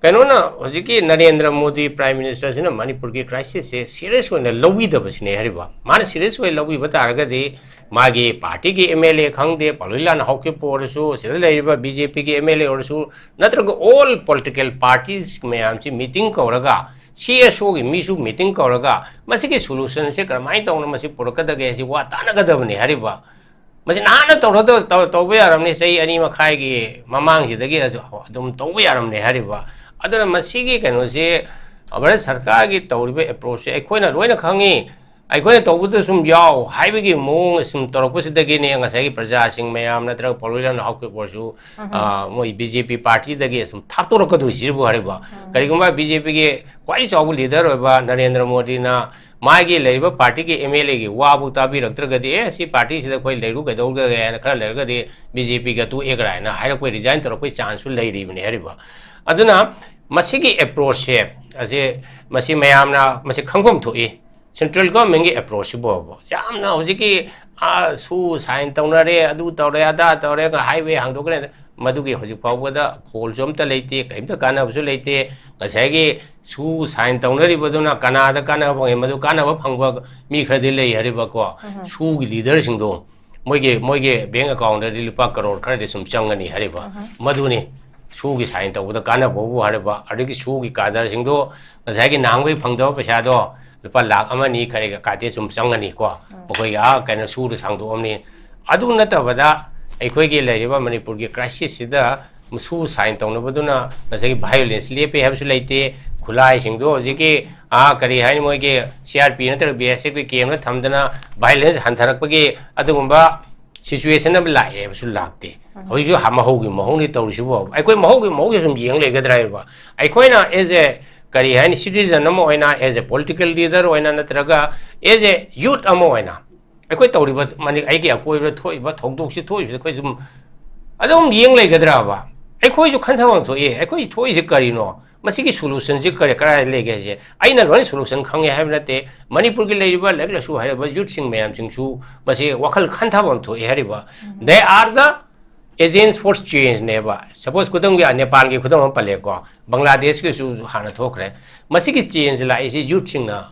ꯀꯩꯅꯣꯅ, ꯍꯧꯖꯤꯛꯀꯤ ꯅꯔꯦꯟꯗ꯭ꯔ ꯃꯣꯗꯤ Prime Ministerꯁꯤꯅ ꯃꯅꯤꯄꯨꯔꯒꯤ crisisꯁꯦ serious ꯑꯣꯏꯅ ꯂꯧꯕꯤꯗꯕꯁꯤꯅꯦ ꯍꯥꯏꯔꯤꯕ꯫ ꯃꯥꯅ serious ꯑꯣꯏꯅ ꯂꯧꯕꯤꯕ ꯇꯥꯔꯒꯗꯤ ꯃꯥꯒꯤ partyꯒꯤ MLA ꯈꯪꯗꯦ, ꯄꯥꯎꯂꯤꯂꯥꯅ ꯍꯧꯈꯤꯕ ꯑꯣꯏꯔꯁꯨ, ꯁꯤꯗ ꯂꯩꯔꯤꯕ BJPꯒꯤ MLA ꯑꯣꯏꯔꯁꯨ, ꯅꯠꯇ꯭ꯔꯒ all political parties ꯃꯌꯥꯝꯁꯤ meeting ꯀꯧꯔꯒ CSOꯒꯤ ꯃꯤꯁꯨ meeting ꯀꯧꯔꯒ ꯃꯁꯤꯒꯤ solutionꯁꯦ ꯀꯔꯝꯍꯥꯏꯅ ꯇꯧꯅ ꯃꯁꯤ ꯄꯨꯔꯛꯀꯗꯒꯦ ꯍꯥꯏꯁꯤ ꯋꯥ ꯇꯥꯟꯅꯒꯗꯕꯅꯤ ꯍꯥꯏꯔꯤꯕ꯫ ꯃꯁꯤ ꯅꯍꯥꯟꯅ ꯇꯧꯔꯗ-, ꯇꯧ-, ꯇꯧꯕ ꯌꯥꯔꯝꯅꯤ, ꯆꯍꯤ ꯑꯅꯤ ꯃꯈꯥꯏꯒꯤ ꯃꯃꯥꯡꯁꯤꯗꯒꯤ ꯑꯗꯨ-, ꯑꯗꯨꯝ ꯇꯧꯕ ꯌꯥꯔꯝꯅꯤ ꯍꯥꯏꯔꯤꯕ꯫ ꯑꯗꯨꯅ ꯃꯁꯤꯒꯤ ꯀꯩꯅꯣꯁꯤ ꯚꯥꯔꯠ ꯁꯔꯀꯥꯔꯒꯤ ꯇꯧꯔꯤꯕ approachꯁꯦ ꯑꯩꯈꯣꯏꯅ ꯂꯣꯏꯅ ꯈꯪꯉꯤ, ꯑꯩꯈꯣꯏꯅ ꯇꯧꯕꯗ ꯁꯨꯝ ꯌꯥꯎ ꯍꯥꯏꯕꯒꯤ ꯃꯑꯣꯡ ꯁꯨꯝ ꯇꯧꯔꯛꯄꯁꯤꯗꯒꯤꯅꯦ ꯉꯁꯥꯏꯒꯤ ꯄ꯭ꯔꯖꯥꯁꯤꯡ ꯃꯌꯥꯝ ꯅꯠꯇ꯭ꯔꯒ ꯄꯥꯎꯂꯣꯏ ꯂꯥꯟ ꯍꯧꯈꯤꯕ ꯑꯣꯏꯔꯁꯨ, ꯑ, ꯃꯣꯏ BJP partyꯗꯒꯤ ꯁꯨꯝ ꯊꯥꯞꯇꯣꯔꯛꯀꯗꯣꯏꯁꯤꯕꯨ ꯍꯥꯏꯔꯤꯕ꯫ ꯀꯔꯤꯒꯨꯝꯕ BJPꯒꯤ ꯈ꯭ꯋꯥꯏ ꯆꯥꯎꯕ leader ꯑꯣꯏꯕ ꯅꯔꯦꯟꯗ꯭ꯔ ꯃꯣꯗꯤꯅ ꯃꯥꯒꯤ ꯂꯩꯔꯤꯕ partyꯒꯤ MLAꯒꯤ ꯋꯥꯕꯨ ꯇꯥꯕꯤꯔꯛꯇ꯭ꯔꯒꯗꯤ, "ꯑꯦ, ꯁꯤ partyꯁꯤꯗ ꯑꯩꯈꯣꯏ ꯂꯩꯔꯨ ꯀꯩꯗꯧꯔꯒꯦ?" ꯍꯥꯏꯅ ꯈꯔ ꯂꯩꯔꯒꯗꯤ BJPꯒ ꯇꯣꯛꯑꯦ ꯀꯥꯏꯅ ꯍꯥꯏꯔꯛꯄ, resign ꯇꯧꯔꯛꯄꯒꯤ chanceꯁꯨ ꯂꯩꯔꯤꯕꯅꯤ ꯍꯥꯏꯔꯤꯕ꯫ ꯑꯗꯨꯅ ꯃꯁꯤꯒꯤ approachꯁꯦ, ꯑꯁꯤ, ꯃꯁꯤ ꯃꯌꯥꯝꯅ ꯃꯁꯤ ꯈꯪꯐꯝ ꯊꯣꯛꯏ꯫ Central governmentꯀꯤ approachꯁꯤꯕꯨ ꯌꯥꯝꯅ ꯍꯧꯖꯤꯛꯀꯤ ꯑꯥ, ꯁꯨ ꯁꯥꯏꯟ ꯇꯧꯅꯔꯦ, ꯑꯗꯨ ꯇꯧꯔꯦ, ꯑꯗꯥ ꯇꯧꯔꯦ, ꯍꯥꯏꯋꯦ ꯍꯥꯡꯗꯣꯛꯈ꯭ꯔꯦ꯫ ꯃꯗꯨꯒꯤ ꯍꯧꯖꯤꯛ ꯐꯥꯎꯕꯗ ꯐꯣꯜꯁꯨ ꯑꯝꯇ ꯂꯩꯇꯦ, ꯀꯔꯤꯝꯇ ꯀꯥꯟꯅꯕꯁꯨ ꯂꯩꯇꯦ꯫ ꯉꯁꯥꯏꯒꯤ ꯁꯨ ꯁꯥꯏꯟ ꯇꯧꯅꯔꯤꯕꯗꯨꯅ ꯀꯅꯥꯗ ꯀꯥꯟꯅꯕ ꯐꯪꯉꯦ? ꯃꯗꯨ ꯀꯥꯟꯅꯕ ꯐꯪꯕ ꯃꯤ ꯈꯔꯗꯤ ꯂꯩ ꯍꯥꯏꯔꯤꯕꯀꯣ꯫ ꯁꯨꯒꯤ ꯂꯤꯗꯔꯁꯤꯡꯗꯣ ꯃꯣꯏꯒꯤ, ꯃꯣꯏꯒꯤ ꯕꯦꯡ ꯑꯦꯀꯥꯎꯟꯗꯗꯤ ꯂꯨꯄꯥ ꯀꯔꯣꯔ ꯈꯔꯗꯤ ꯁꯨꯝ ꯆꯪꯒꯅꯤ ꯍꯥꯏꯔꯤꯕ꯫ ꯃꯗꯨꯅꯤ ꯁꯨꯒꯤ ꯁꯥꯏꯟ ꯇꯧꯕꯗ ꯀꯥꯟꯅꯕꯕꯨ ꯍꯥꯏꯔꯤꯕ꯫ ꯑꯗꯒꯤ ꯁꯨꯒꯤ ꯀꯥꯗꯔꯁꯤꯡꯗꯣ ꯉꯁꯥꯏꯒꯤ ꯅꯍꯥꯟꯈꯩ ꯐꯪꯗꯕ ꯄꯩꯁꯥꯗꯣ ꯂꯨꯄꯥ ꯂꯥꯈ ꯑꯃ ꯑꯅꯤ ꯈꯔ ꯀꯥꯇꯤ ꯁꯨꯝ ꯆꯪꯒꯅꯤꯀꯣ꯫ ꯃꯈꯣꯏꯒꯤ ꯑꯥ ꯀꯩꯅꯣ ꯁꯨꯗ ꯁꯥꯡꯗꯣꯛꯑꯝꯅꯤ꯫ ꯑꯗꯨ ꯅꯠꯇꯕꯗ ꯑꯩꯈꯣꯏꯒꯤ ꯂꯩꯔꯤꯕ ꯃꯅꯤꯄꯨꯔꯒꯤ ꯀ꯭ꯔꯥꯏꯁꯤꯁꯁꯤꯗ ꯁꯨ ꯁꯥꯏꯟ ꯇꯧꯅꯕꯗꯨꯅ ꯉꯁꯥꯏꯒꯤ ꯚꯥꯏꯑꯣꯂꯦꯟꯁ ꯂꯦꯞꯄꯦ ꯍꯥꯏꯕꯁꯨ ꯂꯩꯇꯦ꯫ ꯈꯨꯠꯂꯥꯏꯁꯤꯡꯗꯣ ꯍꯧꯖꯤꯛꯀꯤ ꯑꯥ ꯀꯔꯤ ꯍꯥꯏꯅꯤ, ꯃꯣꯏꯒꯤ ꯁꯤ ꯑꯥꯔ ꯄꯤ ꯅꯠꯇ꯭ꯔꯒ ꯕꯤ ꯑꯦꯁ ꯑꯦꯐꯀꯤ ꯀꯦꯝꯗ ꯊꯝꯗꯅ ꯚꯥꯏꯑꯣꯂꯦꯟꯁ ꯍꯟꯊꯔꯛꯄꯒꯤ ꯑꯗꯨꯒꯨꯝꯕ ꯁꯤꯆꯨꯋꯦꯁꯟ ꯑꯃ ꯂꯥꯛꯑꯦ ꯍꯥꯏꯕꯁꯨ ꯂꯥꯛꯇꯦ꯫ ꯍꯧꯖꯤꯛꯁꯨ ꯍꯥ-, ꯃꯍꯧꯒꯤ ꯃꯍꯧꯅꯤ ꯇꯧꯔꯤꯁꯤꯕꯨ꯫ ꯑꯩꯈꯣꯏ ꯃꯍꯧꯒꯤ ꯃꯍꯧꯁꯦ ꯁꯨꯝ ꯌꯦꯡ ꯂꯩꯒꯗ꯭ꯔꯥ ꯍꯥꯏꯕ? ꯑꯩꯈꯣꯏꯅ ꯑꯦꯖ ꯑꯦ, ꯀꯔꯤ ꯍꯥꯏꯅꯤ, ꯁꯤꯇꯤꯖꯟ ꯑꯃ ꯑꯣꯏꯅ, ꯑꯦꯖ ꯑꯦ ꯄꯣꯂꯤꯇꯤꯀꯦꯜ ꯂꯤꯗꯔ ꯑꯣꯏꯅ, ꯅꯠꯇ꯭ꯔꯒ ꯑꯦꯖ ꯑꯦ ꯌꯨꯠ ꯑꯃ ꯑꯣꯏꯅ ꯑꯩꯈꯣꯏ ꯇꯧꯔꯤꯕ ꯃꯅꯤ-, ꯑꯩꯒꯤ ꯑꯀꯣꯏꯕꯗ ꯊꯣꯛꯏꯕ ꯊꯧꯗꯣꯛꯁꯤ ꯊꯣꯛꯏꯕꯁꯤ ꯑꯩꯈꯣꯏ ꯁꯨꯝ ꯑꯗꯨꯝ ꯌꯦꯡ ꯂꯩꯒꯗ꯭ꯔꯕ? ꯑꯩꯈꯣꯏꯁꯨ ꯈꯟꯊꯐꯝ ꯊꯣꯛꯏ꯫ ꯑꯩꯈꯣꯏ ꯊꯣꯛꯏꯁꯦ ꯀꯔꯤꯅꯣ? ꯃꯁꯤꯒꯤ ꯁꯣꯂꯨꯁꯟꯁꯤ ꯀꯔꯤ, ꯀꯗꯥꯏ ꯂꯩꯒꯦ ꯍꯥꯏꯁꯦ? ꯑꯩꯅ ꯂꯣꯏꯅ ꯁꯣꯂꯨꯁꯟ ꯈꯪꯉꯦ ꯍꯥꯏꯕ ꯅꯠꯇꯦ꯫ ꯃꯅꯤꯄꯨꯔꯒꯤ ꯂꯩꯔꯤꯕ ꯂꯥꯏꯔꯤꯛ ꯂꯥꯏꯁꯨ ꯍꯩꯔꯕ ꯌꯨꯠꯁꯤꯡ ꯃꯌꯥꯝꯁꯤꯡꯁꯨ ꯃꯁꯤ ꯋꯥꯈꯜ ꯈꯟꯊꯐꯝ ꯊꯣꯛꯏ ꯍꯥꯏꯔꯤꯕ꯫ They are the agents for changeꯅꯦꯕ꯫ ꯁꯄꯣꯁ, ꯈꯨꯗꯝꯒꯤ, ꯅꯦꯄꯥꯜꯒꯤ ꯈꯨꯗꯝ ꯑꯃ ꯄꯜꯂꯦꯀꯣ, ꯕꯪꯒ꯭ꯂꯥꯗꯦꯁꯀꯤꯁꯨ ꯍꯥꯟꯅ ꯊꯣꯛꯈ꯭ꯔꯦ꯫ ꯃꯁꯤꯒꯤ ꯆꯦꯟꯖ ꯂꯥꯛꯏꯁꯤ ꯌꯨꯠꯁꯤꯡꯅ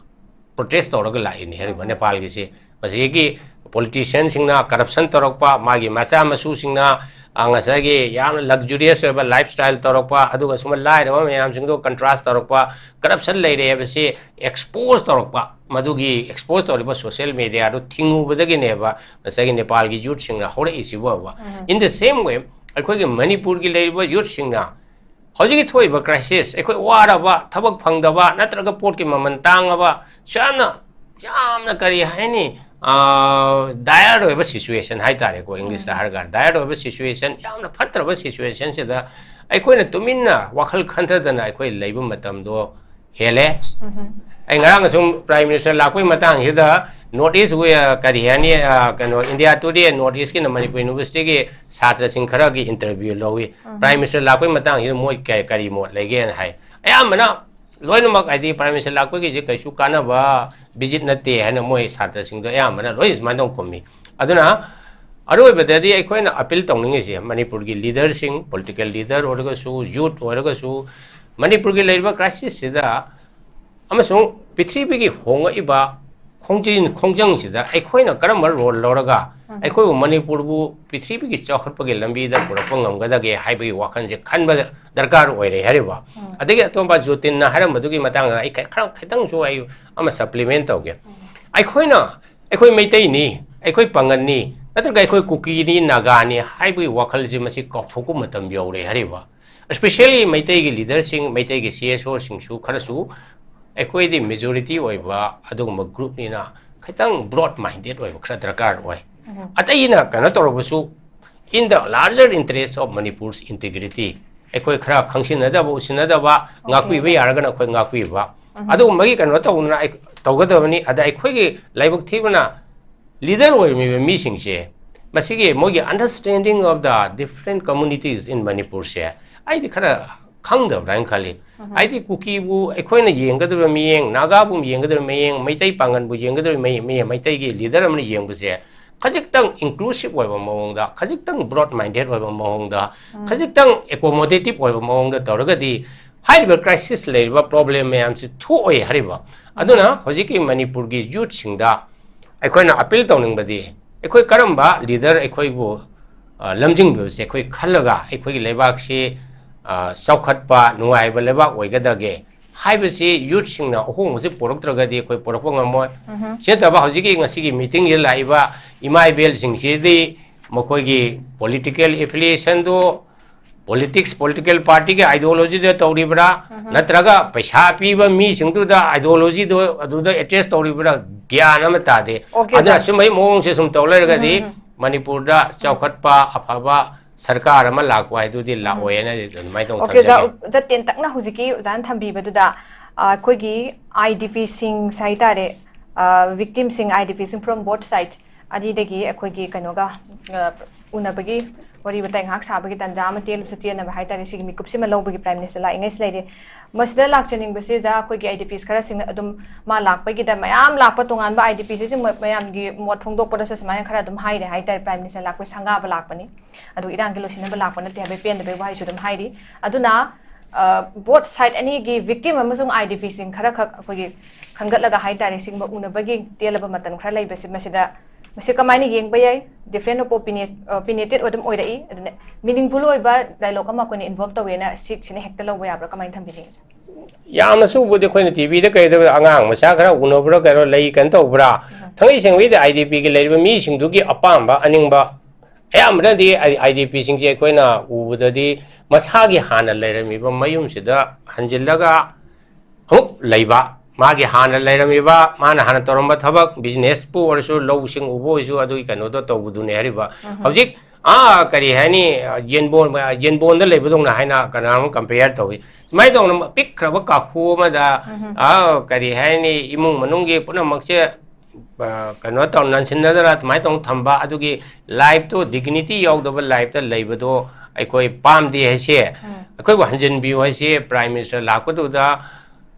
ꯄ꯭ꯔꯣꯇꯦꯁ ꯇꯧꯔꯒ ꯂꯥꯛꯏꯅꯤ ꯍꯥꯏꯔꯤꯕ ꯅꯦꯄꯥꯜꯒꯤꯁꯤ꯫ ꯃꯁꯤꯒꯤ ꯄꯣꯂꯤꯇꯤꯁꯤꯌꯟꯁꯤꯡꯅ ꯀꯔꯞꯁꯟ ꯇꯧꯔꯛꯄ, ꯃꯥꯒꯤ ꯃꯆꯥ ꯃꯁꯨꯁꯤꯡꯅ, ꯑ, ꯉꯁꯥꯏꯒꯤ ꯌꯥꯝꯅ ꯂꯛꯖꯨꯔꯤꯌꯁ ꯑꯣꯏꯕ ꯂꯥꯏꯐ ꯁ꯭ꯇꯥꯏꯜ ꯇꯧꯔꯛꯄ, ꯑꯗꯨꯒ ꯁꯨꯝꯕ ꯂꯥꯏꯔꯕ ꯃꯌꯥꯝꯁꯤꯡꯗꯣ ꯀꯟꯇ꯭ꯔꯥꯁ ꯇꯧꯔꯛꯄ, ꯀꯔꯞꯁꯟ ꯂꯩꯔꯦ ꯍꯥꯏꯕꯁꯤ ꯑꯦꯛꯁꯄꯣꯖ ꯇꯧꯔꯛꯄ, ꯃꯗꯨꯒꯤ ꯑꯦꯛꯁꯄꯣꯖ ꯇꯧꯔꯤꯕ ꯁꯣꯁꯤꯌꯦꯜ ꯃꯦꯗꯤꯌꯥꯗꯨ ꯊꯤꯡꯉꯨꯕꯗꯒꯤꯅꯦꯕ ꯉꯁꯥꯏꯒꯤ ꯅꯦꯄꯥꯜꯒꯤ ꯌꯨꯠꯁꯤꯡꯅ ꯍꯧꯔꯛꯏꯁꯤꯕꯨꯕ꯫ In the same way, ꯑꯩꯈꯣꯏꯒꯤ ꯃꯅꯤꯄꯨꯔꯒꯤ ꯂꯩꯔꯤꯕ ꯌꯨꯠꯁꯤꯡꯅ ꯍꯧꯖꯤꯛꯀꯤ ꯊꯣꯛꯏꯕ ꯀ꯭ꯔꯥꯏꯁꯤꯁ, ꯑꯩꯈꯣꯏ ꯋꯥꯔꯕ, ꯊꯕꯛ ꯐꯪꯗꯕ, ꯅꯠꯇ꯭ꯔꯒ ꯄꯣꯠꯀꯤ ꯃꯃꯜ ꯇꯥꯡꯉꯕ, ꯌꯥꯝꯅ, ꯌꯥꯝꯅ ꯀꯔꯤ ꯍꯥꯏꯅꯤ, ꯗꯥꯌꯔ ꯑꯣꯏꯕ ꯁꯤꯆꯨꯋꯦꯁꯟ ꯍꯥꯏꯇꯥꯔꯦꯀꯣ, ꯏꯪꯂꯤꯁꯇ ꯍꯥꯏꯔꯒ ꯗꯥꯌꯔ ꯑꯣꯏꯕ ꯁꯤꯆꯨꯋꯦꯁꯟ, ꯌꯥꯝꯅ ꯐꯠꯇ꯭ꯔꯕ ꯁꯤꯆꯨꯋꯦꯁꯟꯁꯤꯗ ꯑꯩꯈꯣꯏꯅ ꯇꯨꯃꯤꯟꯅ ꯋꯥꯈꯜ ꯈꯟꯊꯗꯅ ꯑꯩꯈꯣꯏ ꯂꯩꯕ ꯃꯇꯝꯗꯣ ꯍꯦꯜꯂꯦ꯫ ꯑꯩ ꯉꯔꯥꯡ ꯁꯨꯝ ꯄ꯭ꯔꯥꯏꯝ ꯃꯤꯅꯤꯁꯇꯔ ꯂꯥꯛꯄꯒꯤ ꯃꯇꯥꯡꯁꯤꯗ ꯅꯣꯔꯠ ꯏꯁ ꯋꯤ-, ꯑ, ꯀꯔꯤ ꯍꯥꯏꯅꯤ, ꯑ, ꯀꯩꯅꯣ, ꯏꯟꯗꯤꯌꯥ ꯇꯨꯗꯦ ꯅꯣꯔꯠ ꯏꯁꯀꯤꯅ ꯃꯅꯤꯄꯨꯔ ꯌꯨꯅꯤꯚꯔꯁꯤꯇꯤꯒꯤ ꯁꯥꯇ꯭ꯔꯁꯤꯡ ꯈꯔꯒꯤ ꯏꯟꯇꯔꯚ꯭ꯌꯨ ꯂꯧꯏ꯫ ꯄ꯭ꯔꯥꯏꯝ ꯃꯤꯅꯤꯁꯇꯔ ꯂꯥꯛꯄꯒꯤ ꯃꯇꯥꯡꯁꯤꯗ ꯃꯣꯏ ꯀ-, ꯀꯔꯤ ꯃꯣꯠ ꯂꯩꯒꯦꯅ ꯍꯥꯏ꯫ ꯑꯌꯥꯝꯕꯅ ꯂꯣꯏꯅꯃꯛ ꯍꯥꯏꯗꯤ Prime Minister ꯂꯥꯛꯄꯒꯤꯁꯦ ꯀꯩꯁꯨ ꯀꯥꯟꯅꯕ visit ꯅꯠꯇꯦ ꯍꯥꯏꯅ ꯃꯣꯏ ꯁꯥꯇ꯭ꯔꯁꯤꯡꯗꯣ ꯑꯌꯥꯝꯕꯅ ꯂꯣꯏ ꯁꯨꯃꯥꯏꯅ ꯇꯧ ꯈꯨꯝꯃꯤ꯫ ꯑꯗꯨꯅ ꯑꯔꯣꯏꯕꯗꯗꯤ ꯑꯩꯈꯣꯏꯅ appeal ꯇꯧꯅꯤꯡꯉꯤꯁꯦ ꯃꯅꯤꯄꯨꯔꯒꯤ leaderꯁꯤꯡ, political leader ꯑꯣꯏꯔꯒꯁꯨ, youth ꯑꯣꯏꯔꯒꯁꯨ, ꯃꯅꯤꯄꯨꯔꯒꯤ ꯂꯩꯔꯤꯕ crisisꯁꯤꯗ ꯑꯃꯁꯨꯡ ꯄ꯭ꯔꯤꯊꯤꯕꯤꯒꯤ ꯍꯣꯡꯂꯛꯏꯕ ꯈꯣꯡꯖꯤꯟ ꯈꯣꯡꯖꯪꯁꯤꯗ ꯑꯩꯈꯣꯏꯅ ꯀꯔꯝꯕ role ꯂꯧꯔꯒ ꯑꯩꯈꯣꯏꯕꯨ ꯃꯅꯤꯄꯨꯔꯕꯨ ꯄ꯭ꯔꯤꯊꯤꯕꯤꯒꯤ ꯆꯥꯎꯈꯠꯄꯒꯤ ꯂꯝꯕꯤꯗ ꯄꯨꯔꯛꯄ ꯉꯝꯒꯗꯒꯦ ꯍꯥꯏꯕꯒꯤ ꯋꯥꯈꯜꯁꯦ ꯈꯟꯕ ꯗꯔꯀꯥꯔ ꯑꯣꯏꯔꯦ ꯍꯥꯏꯔꯤꯕ꯫ ꯑꯗꯒꯤ ꯑꯇꯣꯞꯄ ꯖꯣꯇꯤꯟꯅ ꯍꯥꯏꯔꯝꯕꯗꯨꯒꯤ ꯃꯇꯥꯡꯗ ꯑꯩ ꯈ-, ꯈꯔ ꯈꯤꯇꯪꯁꯨ ꯑꯩ ꯑꯃ supplement ꯇꯧꯒꯦ꯫ ꯑꯩꯈꯣꯏꯅ, ꯑꯩꯈꯣꯏ ꯃꯩꯇꯩꯅꯤ, ꯑꯩꯈꯣꯏ ꯄꯥꯉꯜꯅꯤ, ꯅꯠꯇ꯭ꯔꯒ ꯑꯩꯈꯣꯏ ꯀꯨꯀꯤꯅꯤ, ꯅꯥꯒꯥꯅꯤ ꯍꯥꯏꯕꯒꯤ ꯋꯥꯈꯜꯁꯦ ꯃꯁꯤ ꯀꯥꯎꯊꯣꯛꯄ ꯃꯇꯝ ꯌꯧꯔꯦ ꯍꯥꯏꯔꯤꯕ꯫ Especially ꯃꯩꯇꯩꯒꯤ leaderꯁꯤꯡ, ꯃꯩꯇꯩꯒꯤ CSOꯁꯤꯡꯁꯨ ꯈꯔꯁꯨ ꯑꯩꯈꯣꯏꯗꯤ majority ꯑꯣꯏꯕ ꯑꯗꯨꯒꯨꯝꯕ groupꯅꯤꯅ ꯈꯤꯇꯪ broad minded ꯑꯣꯏꯕ ꯈꯔ ꯗꯔꯀꯥꯔ ꯑꯣꯏ꯫ ꯑꯇꯩꯅ ꯀꯩꯅꯣ ꯇꯧꯔꯕꯁꯨ, in the larger interest of Manipur's integrity, ꯑꯩꯈꯣꯏ ꯈꯔ ꯈꯪꯁꯤꯟꯅꯗꯕ, ꯎꯁꯤꯟꯅꯗꯕ, ꯉꯥꯛꯄꯤꯕ ꯌꯥꯔꯒꯅ ꯑꯩꯈꯣꯏ ꯉꯥꯛꯄꯤꯕ꯫ ꯑꯗꯨꯒꯨꯝꯕꯒꯤ ꯀꯩꯅꯣ ꯇꯧꯗꯅ ꯑꯩ-, ꯇꯧꯒꯗꯕꯅꯤ꯫ ꯑꯗ ꯑꯩꯈꯣꯏꯒꯤ ꯂꯥꯏꯕꯛ ꯊꯤꯕꯅ leader ꯑꯣꯏꯔꯝꯃꯤꯕ ꯃꯤꯁꯤꯡꯁꯦ ꯃꯁꯤꯒꯤ ꯃꯣꯏꯒꯤ understanding of the different communities in Manipurꯁꯦ ꯑꯩꯗꯤ ꯈꯔ ꯈꯪꯗꯕ꯭ꯔꯥ ꯍꯥꯏꯅ ꯈꯜꯂꯤ꯫ ꯍꯥꯏꯗꯤ ꯀꯨꯀꯤꯕꯨ ꯑꯩꯈꯣꯏꯅ ꯌꯦꯡꯒꯗꯧꯔꯤꯕ ꯃꯤꯠꯌꯦꯡ, ꯅꯥꯒꯥꯕꯨ ꯌꯦꯡꯒꯗꯧꯔꯤꯕ ꯃꯤꯠꯌꯦꯡ, ꯃꯩꯇꯩ ꯄꯥꯉꯟꯕꯨ ꯌꯦꯡꯒꯗꯧꯔꯤꯕ ꯃꯤ-, ꯃꯤ-, ꯃꯩꯇꯩꯒꯤ leader ꯑꯃꯅ ꯌꯦꯡꯕꯁꯦ ꯈꯖꯤꯛꯇꯪ inclusive ꯑꯣꯏꯕ ꯃꯑꯣꯡꯗ, ꯈꯖꯤꯛꯇꯪ broad minded ꯑꯣꯏꯕ ꯃꯑꯣꯡꯗ, ꯈꯖꯤꯛꯇꯪ accommodative ꯑꯣꯏꯕ ꯃꯑꯣꯡꯗ ꯇꯧꯔꯒꯗꯤ ꯍꯥꯏꯔꯤꯕ crisis ꯂꯩꯔꯤꯕ problem ꯃꯌꯥꯝꯁꯤ ꯊꯣꯛꯑꯣꯏ ꯍꯥꯏꯔꯤꯕ꯫ ꯑꯗꯨꯅ ꯍꯧꯖꯤꯛꯀꯤ ꯃꯅꯤꯄꯨꯔꯒꯤ youthꯁꯤꯡꯗ ꯑꯩꯈꯣꯏꯅ appeal ꯇꯧꯅꯤꯡꯕꯗꯤ, ꯑꯩꯈꯣꯏ ꯀꯔꯝꯕ leader ꯑꯩꯈꯣꯏꯕꯨ, ꯑ, ꯂꯝꯖꯤꯡꯕꯤꯕꯁꯦ ꯑꯩꯈꯣꯏ ꯈꯜꯂꯒ ꯑꯩꯈꯣꯏꯒꯤ ꯂꯩꯕꯥꯛꯁꯤ, ꯑ, ꯆꯥꯎꯈꯠꯄ, ꯅꯨꯡꯉꯥꯏꯕ ꯂꯩꯕꯥꯛ ꯑꯣꯏꯒꯗꯒꯦ ꯍꯥꯏꯕꯁꯤ youthꯁꯤꯡꯅ ꯑꯍꯣꯡꯕꯁꯤ ꯄꯨꯔꯛꯇ꯭ꯔꯒꯗꯤ ꯑꯩꯈꯣꯏ ꯄꯨꯔꯛꯄ ꯉꯝꯃꯣꯏ꯫ ꯁꯤ ꯅꯠꯇꯕ ꯍꯧꯖꯤꯛꯀꯤ ꯉꯁꯤꯒꯤ meetingꯁꯤꯗ ꯂꯥꯛꯏꯕ ꯏꯃꯥ ꯏꯕꯦꯜꯁꯤꯡꯁꯤꯗꯤ ꯃꯈꯣꯏꯒꯤ political affiliationꯗꯨ politics, political partyꯒꯤ ideologyꯗ ꯇꯧꯔꯤꯕ꯭ꯔꯥ, ꯅꯠꯇ꯭ꯔꯒ ꯄꯩꯁꯥ ꯄꯤꯕ ꯃꯤꯁꯤꯡꯗꯨꯗ ideologyꯗꯣ ꯑꯗꯨꯗ attach ꯇꯧꯔꯤꯕ꯭ꯔꯥ, ꯒ꯭ꯌꯥꯟ ꯑꯃ ꯇꯥꯗꯦ꯫ Okay, ꯑꯗꯨꯅ sir꯫ ꯑꯁꯨꯝꯕꯒꯤ ꯃꯑꯣꯡꯁꯦ ꯁꯨꯝ ꯇꯧ ꯂꯩꯔꯒꯗꯤ ꯃꯅꯤꯄꯨꯔꯗ ꯆꯥꯎꯈꯠꯄ ꯑꯐꯕ ꯁꯔꯀꯥꯔ ꯑꯃ ꯂꯥꯛꯄ ꯍꯥꯏꯗꯨꯗꯤ ꯂꯥꯛꯑꯣꯏꯅ ꯑꯗꯨꯃꯥꯏꯅ ꯇꯧꯅ ꯑꯣꯀꯦ, ꯑꯣꯖꯥ, ꯊꯝꯖꯒꯦ꯫ ꯑꯣꯖꯥ ꯇꯦꯟꯇꯛꯅ ꯍꯧꯖꯤꯛꯀꯤ ꯑꯣꯖꯥꯅ ꯊꯝꯕꯤꯕꯗꯨꯗ, ꯑ, ꯑꯩꯈꯣꯏꯒꯤ IDPꯁꯤꯡ ꯍꯥꯏꯇꯥꯔꯦ, ꯑ, victimꯁꯤꯡ, IDPꯁꯤꯡ from both side, ꯑꯅꯤꯗꯒꯤ ꯑꯩꯈꯣꯏꯒꯤ ꯀꯩꯅꯣꯒ, ꯑ, ꯎꯅꯕꯒꯤ ꯋꯥꯔꯤ ꯋꯥꯇꯥꯏ ꯉꯥꯏꯍꯥꯛ ꯁꯥꯕꯒꯤ ꯇꯥꯟꯖꯥ ꯑꯃ ꯇꯦꯜꯂꯕꯁꯨ ꯇꯦꯟꯅꯕ ꯍꯥꯏꯇꯥꯔꯦ, ꯁꯤꯒꯤ ꯃꯤꯀꯨꯞꯁꯤꯃ ꯂꯧꯕꯒꯤ Prime Minister ꯂꯥꯛꯏꯉꯩꯁꯤ ꯂꯩꯔꯦ꯫ ꯃꯁꯤꯗ ꯂꯥꯛꯆꯅꯤꯡꯕꯁꯤ ꯑꯣꯖꯥ, ꯑꯩꯈꯣꯏꯒꯤ I D Ps ꯈꯔꯁꯤꯡꯅ ꯑꯗꯨꯝ ꯃꯥ ꯂꯥꯛꯄꯒꯤꯗ ꯃꯌꯥꯝ ꯂꯥꯛꯄ, ꯇꯣꯉꯥꯟꯕ I D Ps ꯁꯤꯡ ꯃ-, ꯃꯌꯥꯝꯒꯤ ꯃꯣꯠ ꯐꯣꯡꯗꯣꯛꯄꯗꯁꯨ ꯁꯨꯃꯥꯏꯅ ꯈꯔ ꯑꯗꯨꯝ ꯍꯥꯏꯔꯦ ꯍꯥꯏꯇꯥꯔꯦ, Prime Minister ꯂꯥꯛꯄꯒꯤ ꯁꯪꯒꯥꯕ ꯂꯥꯛꯄꯅꯤ, ꯑꯗꯨ ꯏꯔꯥꯡꯒꯤ ꯂꯣꯏꯁꯤꯟꯅꯕ ꯂꯥꯛꯄ ꯅꯠꯇꯦ ꯍꯥꯏꯕꯒꯤ ꯄꯦꯟꯗꯕꯒꯤ ꯋꯥꯍꯩꯁꯨ ꯑꯗꯨꯝ ꯍꯥꯏꯔꯤ꯫ ꯑꯗꯨꯅ, ꯑ, both side ꯑꯅꯤꯒꯤ victim ꯑꯃꯁꯨꯡ I D P ꯁꯤꯡ ꯈꯔꯈꯛ ꯑꯩꯈꯣꯏꯒꯤ ꯈꯟꯒꯠꯂꯒ ꯍꯥꯏꯇꯥꯔꯦ, ꯁꯤꯒꯨꯝꯕ ꯎꯅꯕꯒꯤ ꯇꯦꯜꯂꯕ ꯃꯇꯝ ꯈꯔ ꯂꯩꯕꯁꯤ, ꯃꯁꯤꯗ, ꯃꯁꯤ ꯀꯃꯥꯏꯅ ꯌꯦꯡꯕ ꯌꯥꯏ? Different of opinion, opinionated ꯑꯗꯨꯝ ꯑꯣꯏꯔꯛꯏ꯫ ꯑꯗꯨꯅ meaningful ꯑꯣꯏꯕ dialogue ꯑꯃ ꯑꯩꯈꯣꯏꯅ involve ꯇꯧꯋꯦꯅ ꯁꯤꯁꯤꯅ ꯍꯦꯛꯇ ꯂꯧꯕ ꯌꯥꯕ꯭ꯔꯥ? ꯀꯃꯥꯏꯅ ꯊꯝꯕꯤꯅꯤꯡꯉꯤ? ꯌꯥꯝꯅꯁꯨ ꯎꯕꯗꯤ ꯑꯩꯈꯣꯏꯅ T V ꯗ ꯀꯩꯗ ꯑꯉꯥꯡ ꯃꯆꯥ ꯈꯔ ꯎꯅꯕ꯭ꯔꯥ ꯀꯩꯅꯣ, ꯂꯩ ꯀꯩꯅꯣ ꯇꯧꯕ꯭ꯔꯥ? ꯊꯥꯡꯉꯩ ꯁꯦꯡꯕꯒꯤꯗꯤ I D P ꯒꯤ ꯂꯩꯔꯤꯕ ꯃꯤꯁꯤꯡꯗꯨꯒꯤ ꯑꯄꯥꯝꯕ ꯑꯅꯤꯡꯕ, ꯑꯌꯥꯝꯕꯅꯗꯤ I-, I D P ꯁꯤꯡꯁꯦ ꯑꯩꯈꯣꯏꯅ ꯎꯕꯗꯗꯤ ꯃꯁꯥꯒꯤ ꯍꯥꯟꯅ ꯂꯩꯔꯝꯃꯤꯕ ꯃꯌꯨꯝꯁꯤꯗ ꯍꯟꯖꯤꯜꯂꯒ ꯑꯃꯨꯛ ꯂꯩꯕ, ꯃꯥꯒꯤ ꯍꯥꯟꯅ ꯂꯩꯔꯝꯃꯤꯕ, ꯃꯥꯅ ꯍꯥꯟꯅ ꯇꯧꯔꯝꯕ ꯊꯕꯛ, business ꯄꯨ ꯑꯣꯏꯔꯁꯨ, ꯂꯧꯁꯤꯡ ꯎꯕ ꯑꯣꯏꯔꯁꯨ, ꯑꯗꯨꯒꯤ ꯀꯩꯅꯣꯗꯣ ꯇꯧꯕꯗꯨꯅꯦ ꯍꯥꯏꯔꯤꯕ꯫ ꯍꯧꯖꯤꯛ, ꯑꯥ, ꯀꯔꯤ ꯍꯥꯏꯅꯤ, ꯌꯦꯟꯕꯣꯟ, ꯌꯦꯟꯕꯣꯟꯗ ꯂꯩꯕꯗꯧꯅ ꯍꯥꯏꯅ ꯀꯅꯥꯅꯣꯝ compare ꯇꯧꯏ꯫ ꯁꯨꯃꯥꯏꯅ ꯇꯧꯅ ꯄꯤꯛꯈ꯭ꯔꯕ ꯀꯥꯈꯨ ꯑꯃꯗ, ꯑꯥ, ꯀꯔꯤ ꯍꯥꯏꯅꯤ, ꯏꯃꯨꯡ ꯃꯅꯨꯡꯒꯤ ꯄꯨꯝꯅꯃꯛꯁꯦ, ꯑ, ꯀꯩꯅꯣ ꯇꯧ, ꯅꯟꯁꯤꯟꯅꯗꯅ ꯑꯗꯨꯃꯥꯏꯅ ꯇꯧꯅ ꯊꯝꯕ, ꯑꯗꯨꯒꯤ life ꯇꯨ dignity ꯌꯥꯎꯗꯕ life ꯇ ꯂꯩꯕꯗꯣ ꯑꯩꯈꯣꯏ ꯄꯥꯝꯗꯦ ꯍꯥꯏꯁꯦ꯫ ꯑꯩꯈꯣꯏꯕꯨ ꯍꯟꯖꯤꯟꯕꯤꯌꯨ ꯍꯥꯏꯁꯦ Prime Minister ꯂꯥꯛꯄꯗꯨꯗ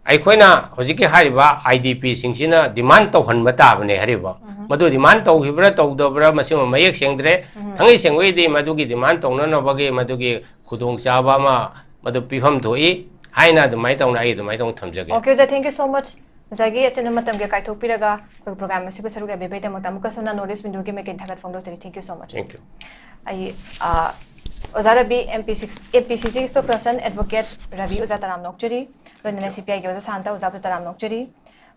ꯑꯩꯈꯣꯏꯅ ꯍꯧꯖꯤꯛꯀꯤ ꯍꯥꯏꯔꯤꯕ I D P ꯁꯤꯡꯁꯤꯅ demand ꯇꯧꯍꯟꯕ ꯇꯥꯕꯅꯦ ꯍꯥꯏꯔꯤꯕ꯫ ꯃꯗꯨ demand ꯇꯧꯈꯤꯕ꯭ꯔꯥ ꯇꯧꯗꯕ꯭ꯔꯥ ꯃꯁꯤꯃ ꯃꯌꯦꯛ ꯁꯦꯡꯗ꯭ꯔꯦ꯫ ꯊꯥꯡꯉꯩ ꯁꯦꯡꯕꯒꯤꯗꯤ ꯃꯗꯨꯒꯤ demand ꯇꯧꯅꯅꯕꯒꯤ ꯃꯗꯨꯒꯤ ꯈꯨꯗꯣꯡꯆꯥꯕ ꯑꯃ ꯃꯗꯨ ꯄꯤꯐꯝ ꯊꯣꯛꯏ ꯍꯥꯏꯅ ꯑꯗꯨꯃꯥꯏꯅ ꯇꯧꯅ ꯑꯩ ꯑꯗꯨꯃꯥꯏꯅ ꯇꯧꯅ ꯊꯝꯖꯒꯦ꯫ Okay, ꯑꯣꯖꯥ, thank you so much꯫ ꯑꯣꯖꯥꯒꯤ ꯑꯆꯤꯟꯕ ꯃꯇꯝꯒꯤ ꯀꯥꯏꯊꯣꯛꯄꯤꯔꯒ ꯑꯩꯈꯣꯏ program ꯑꯁꯤꯕꯨ ꯁꯔꯨꯛ ꯌꯥꯕꯤꯕꯒꯤꯗꯃꯛꯇ ꯑꯃꯨꯛꯀꯁꯨ ꯍꯟꯅ North East Window ꯒꯤ ꯃꯥꯏꯀꯩꯗꯒꯤ ꯊꯥꯒꯠ ꯐꯣꯡꯗꯣꯛꯆꯔꯤ꯫ Thank you so much꯫ Thank you꯫ ꯑꯩ, ꯑ, ꯑꯣꯖꯥ Ravi, M P six, M P C C spokesperson advocate Ravi ꯑꯣꯖꯥ ꯇꯔꯥꯝꯅ ꯑꯣꯛꯆꯔꯤ, ꯂꯣꯏꯅꯅ C P I ꯒꯤ ꯑꯣꯖꯥ ꯁꯥꯟꯇ ꯑꯣꯖꯥꯕꯨ ꯇꯔꯥꯝꯅ ꯑꯣꯛꯆꯔꯤ꯫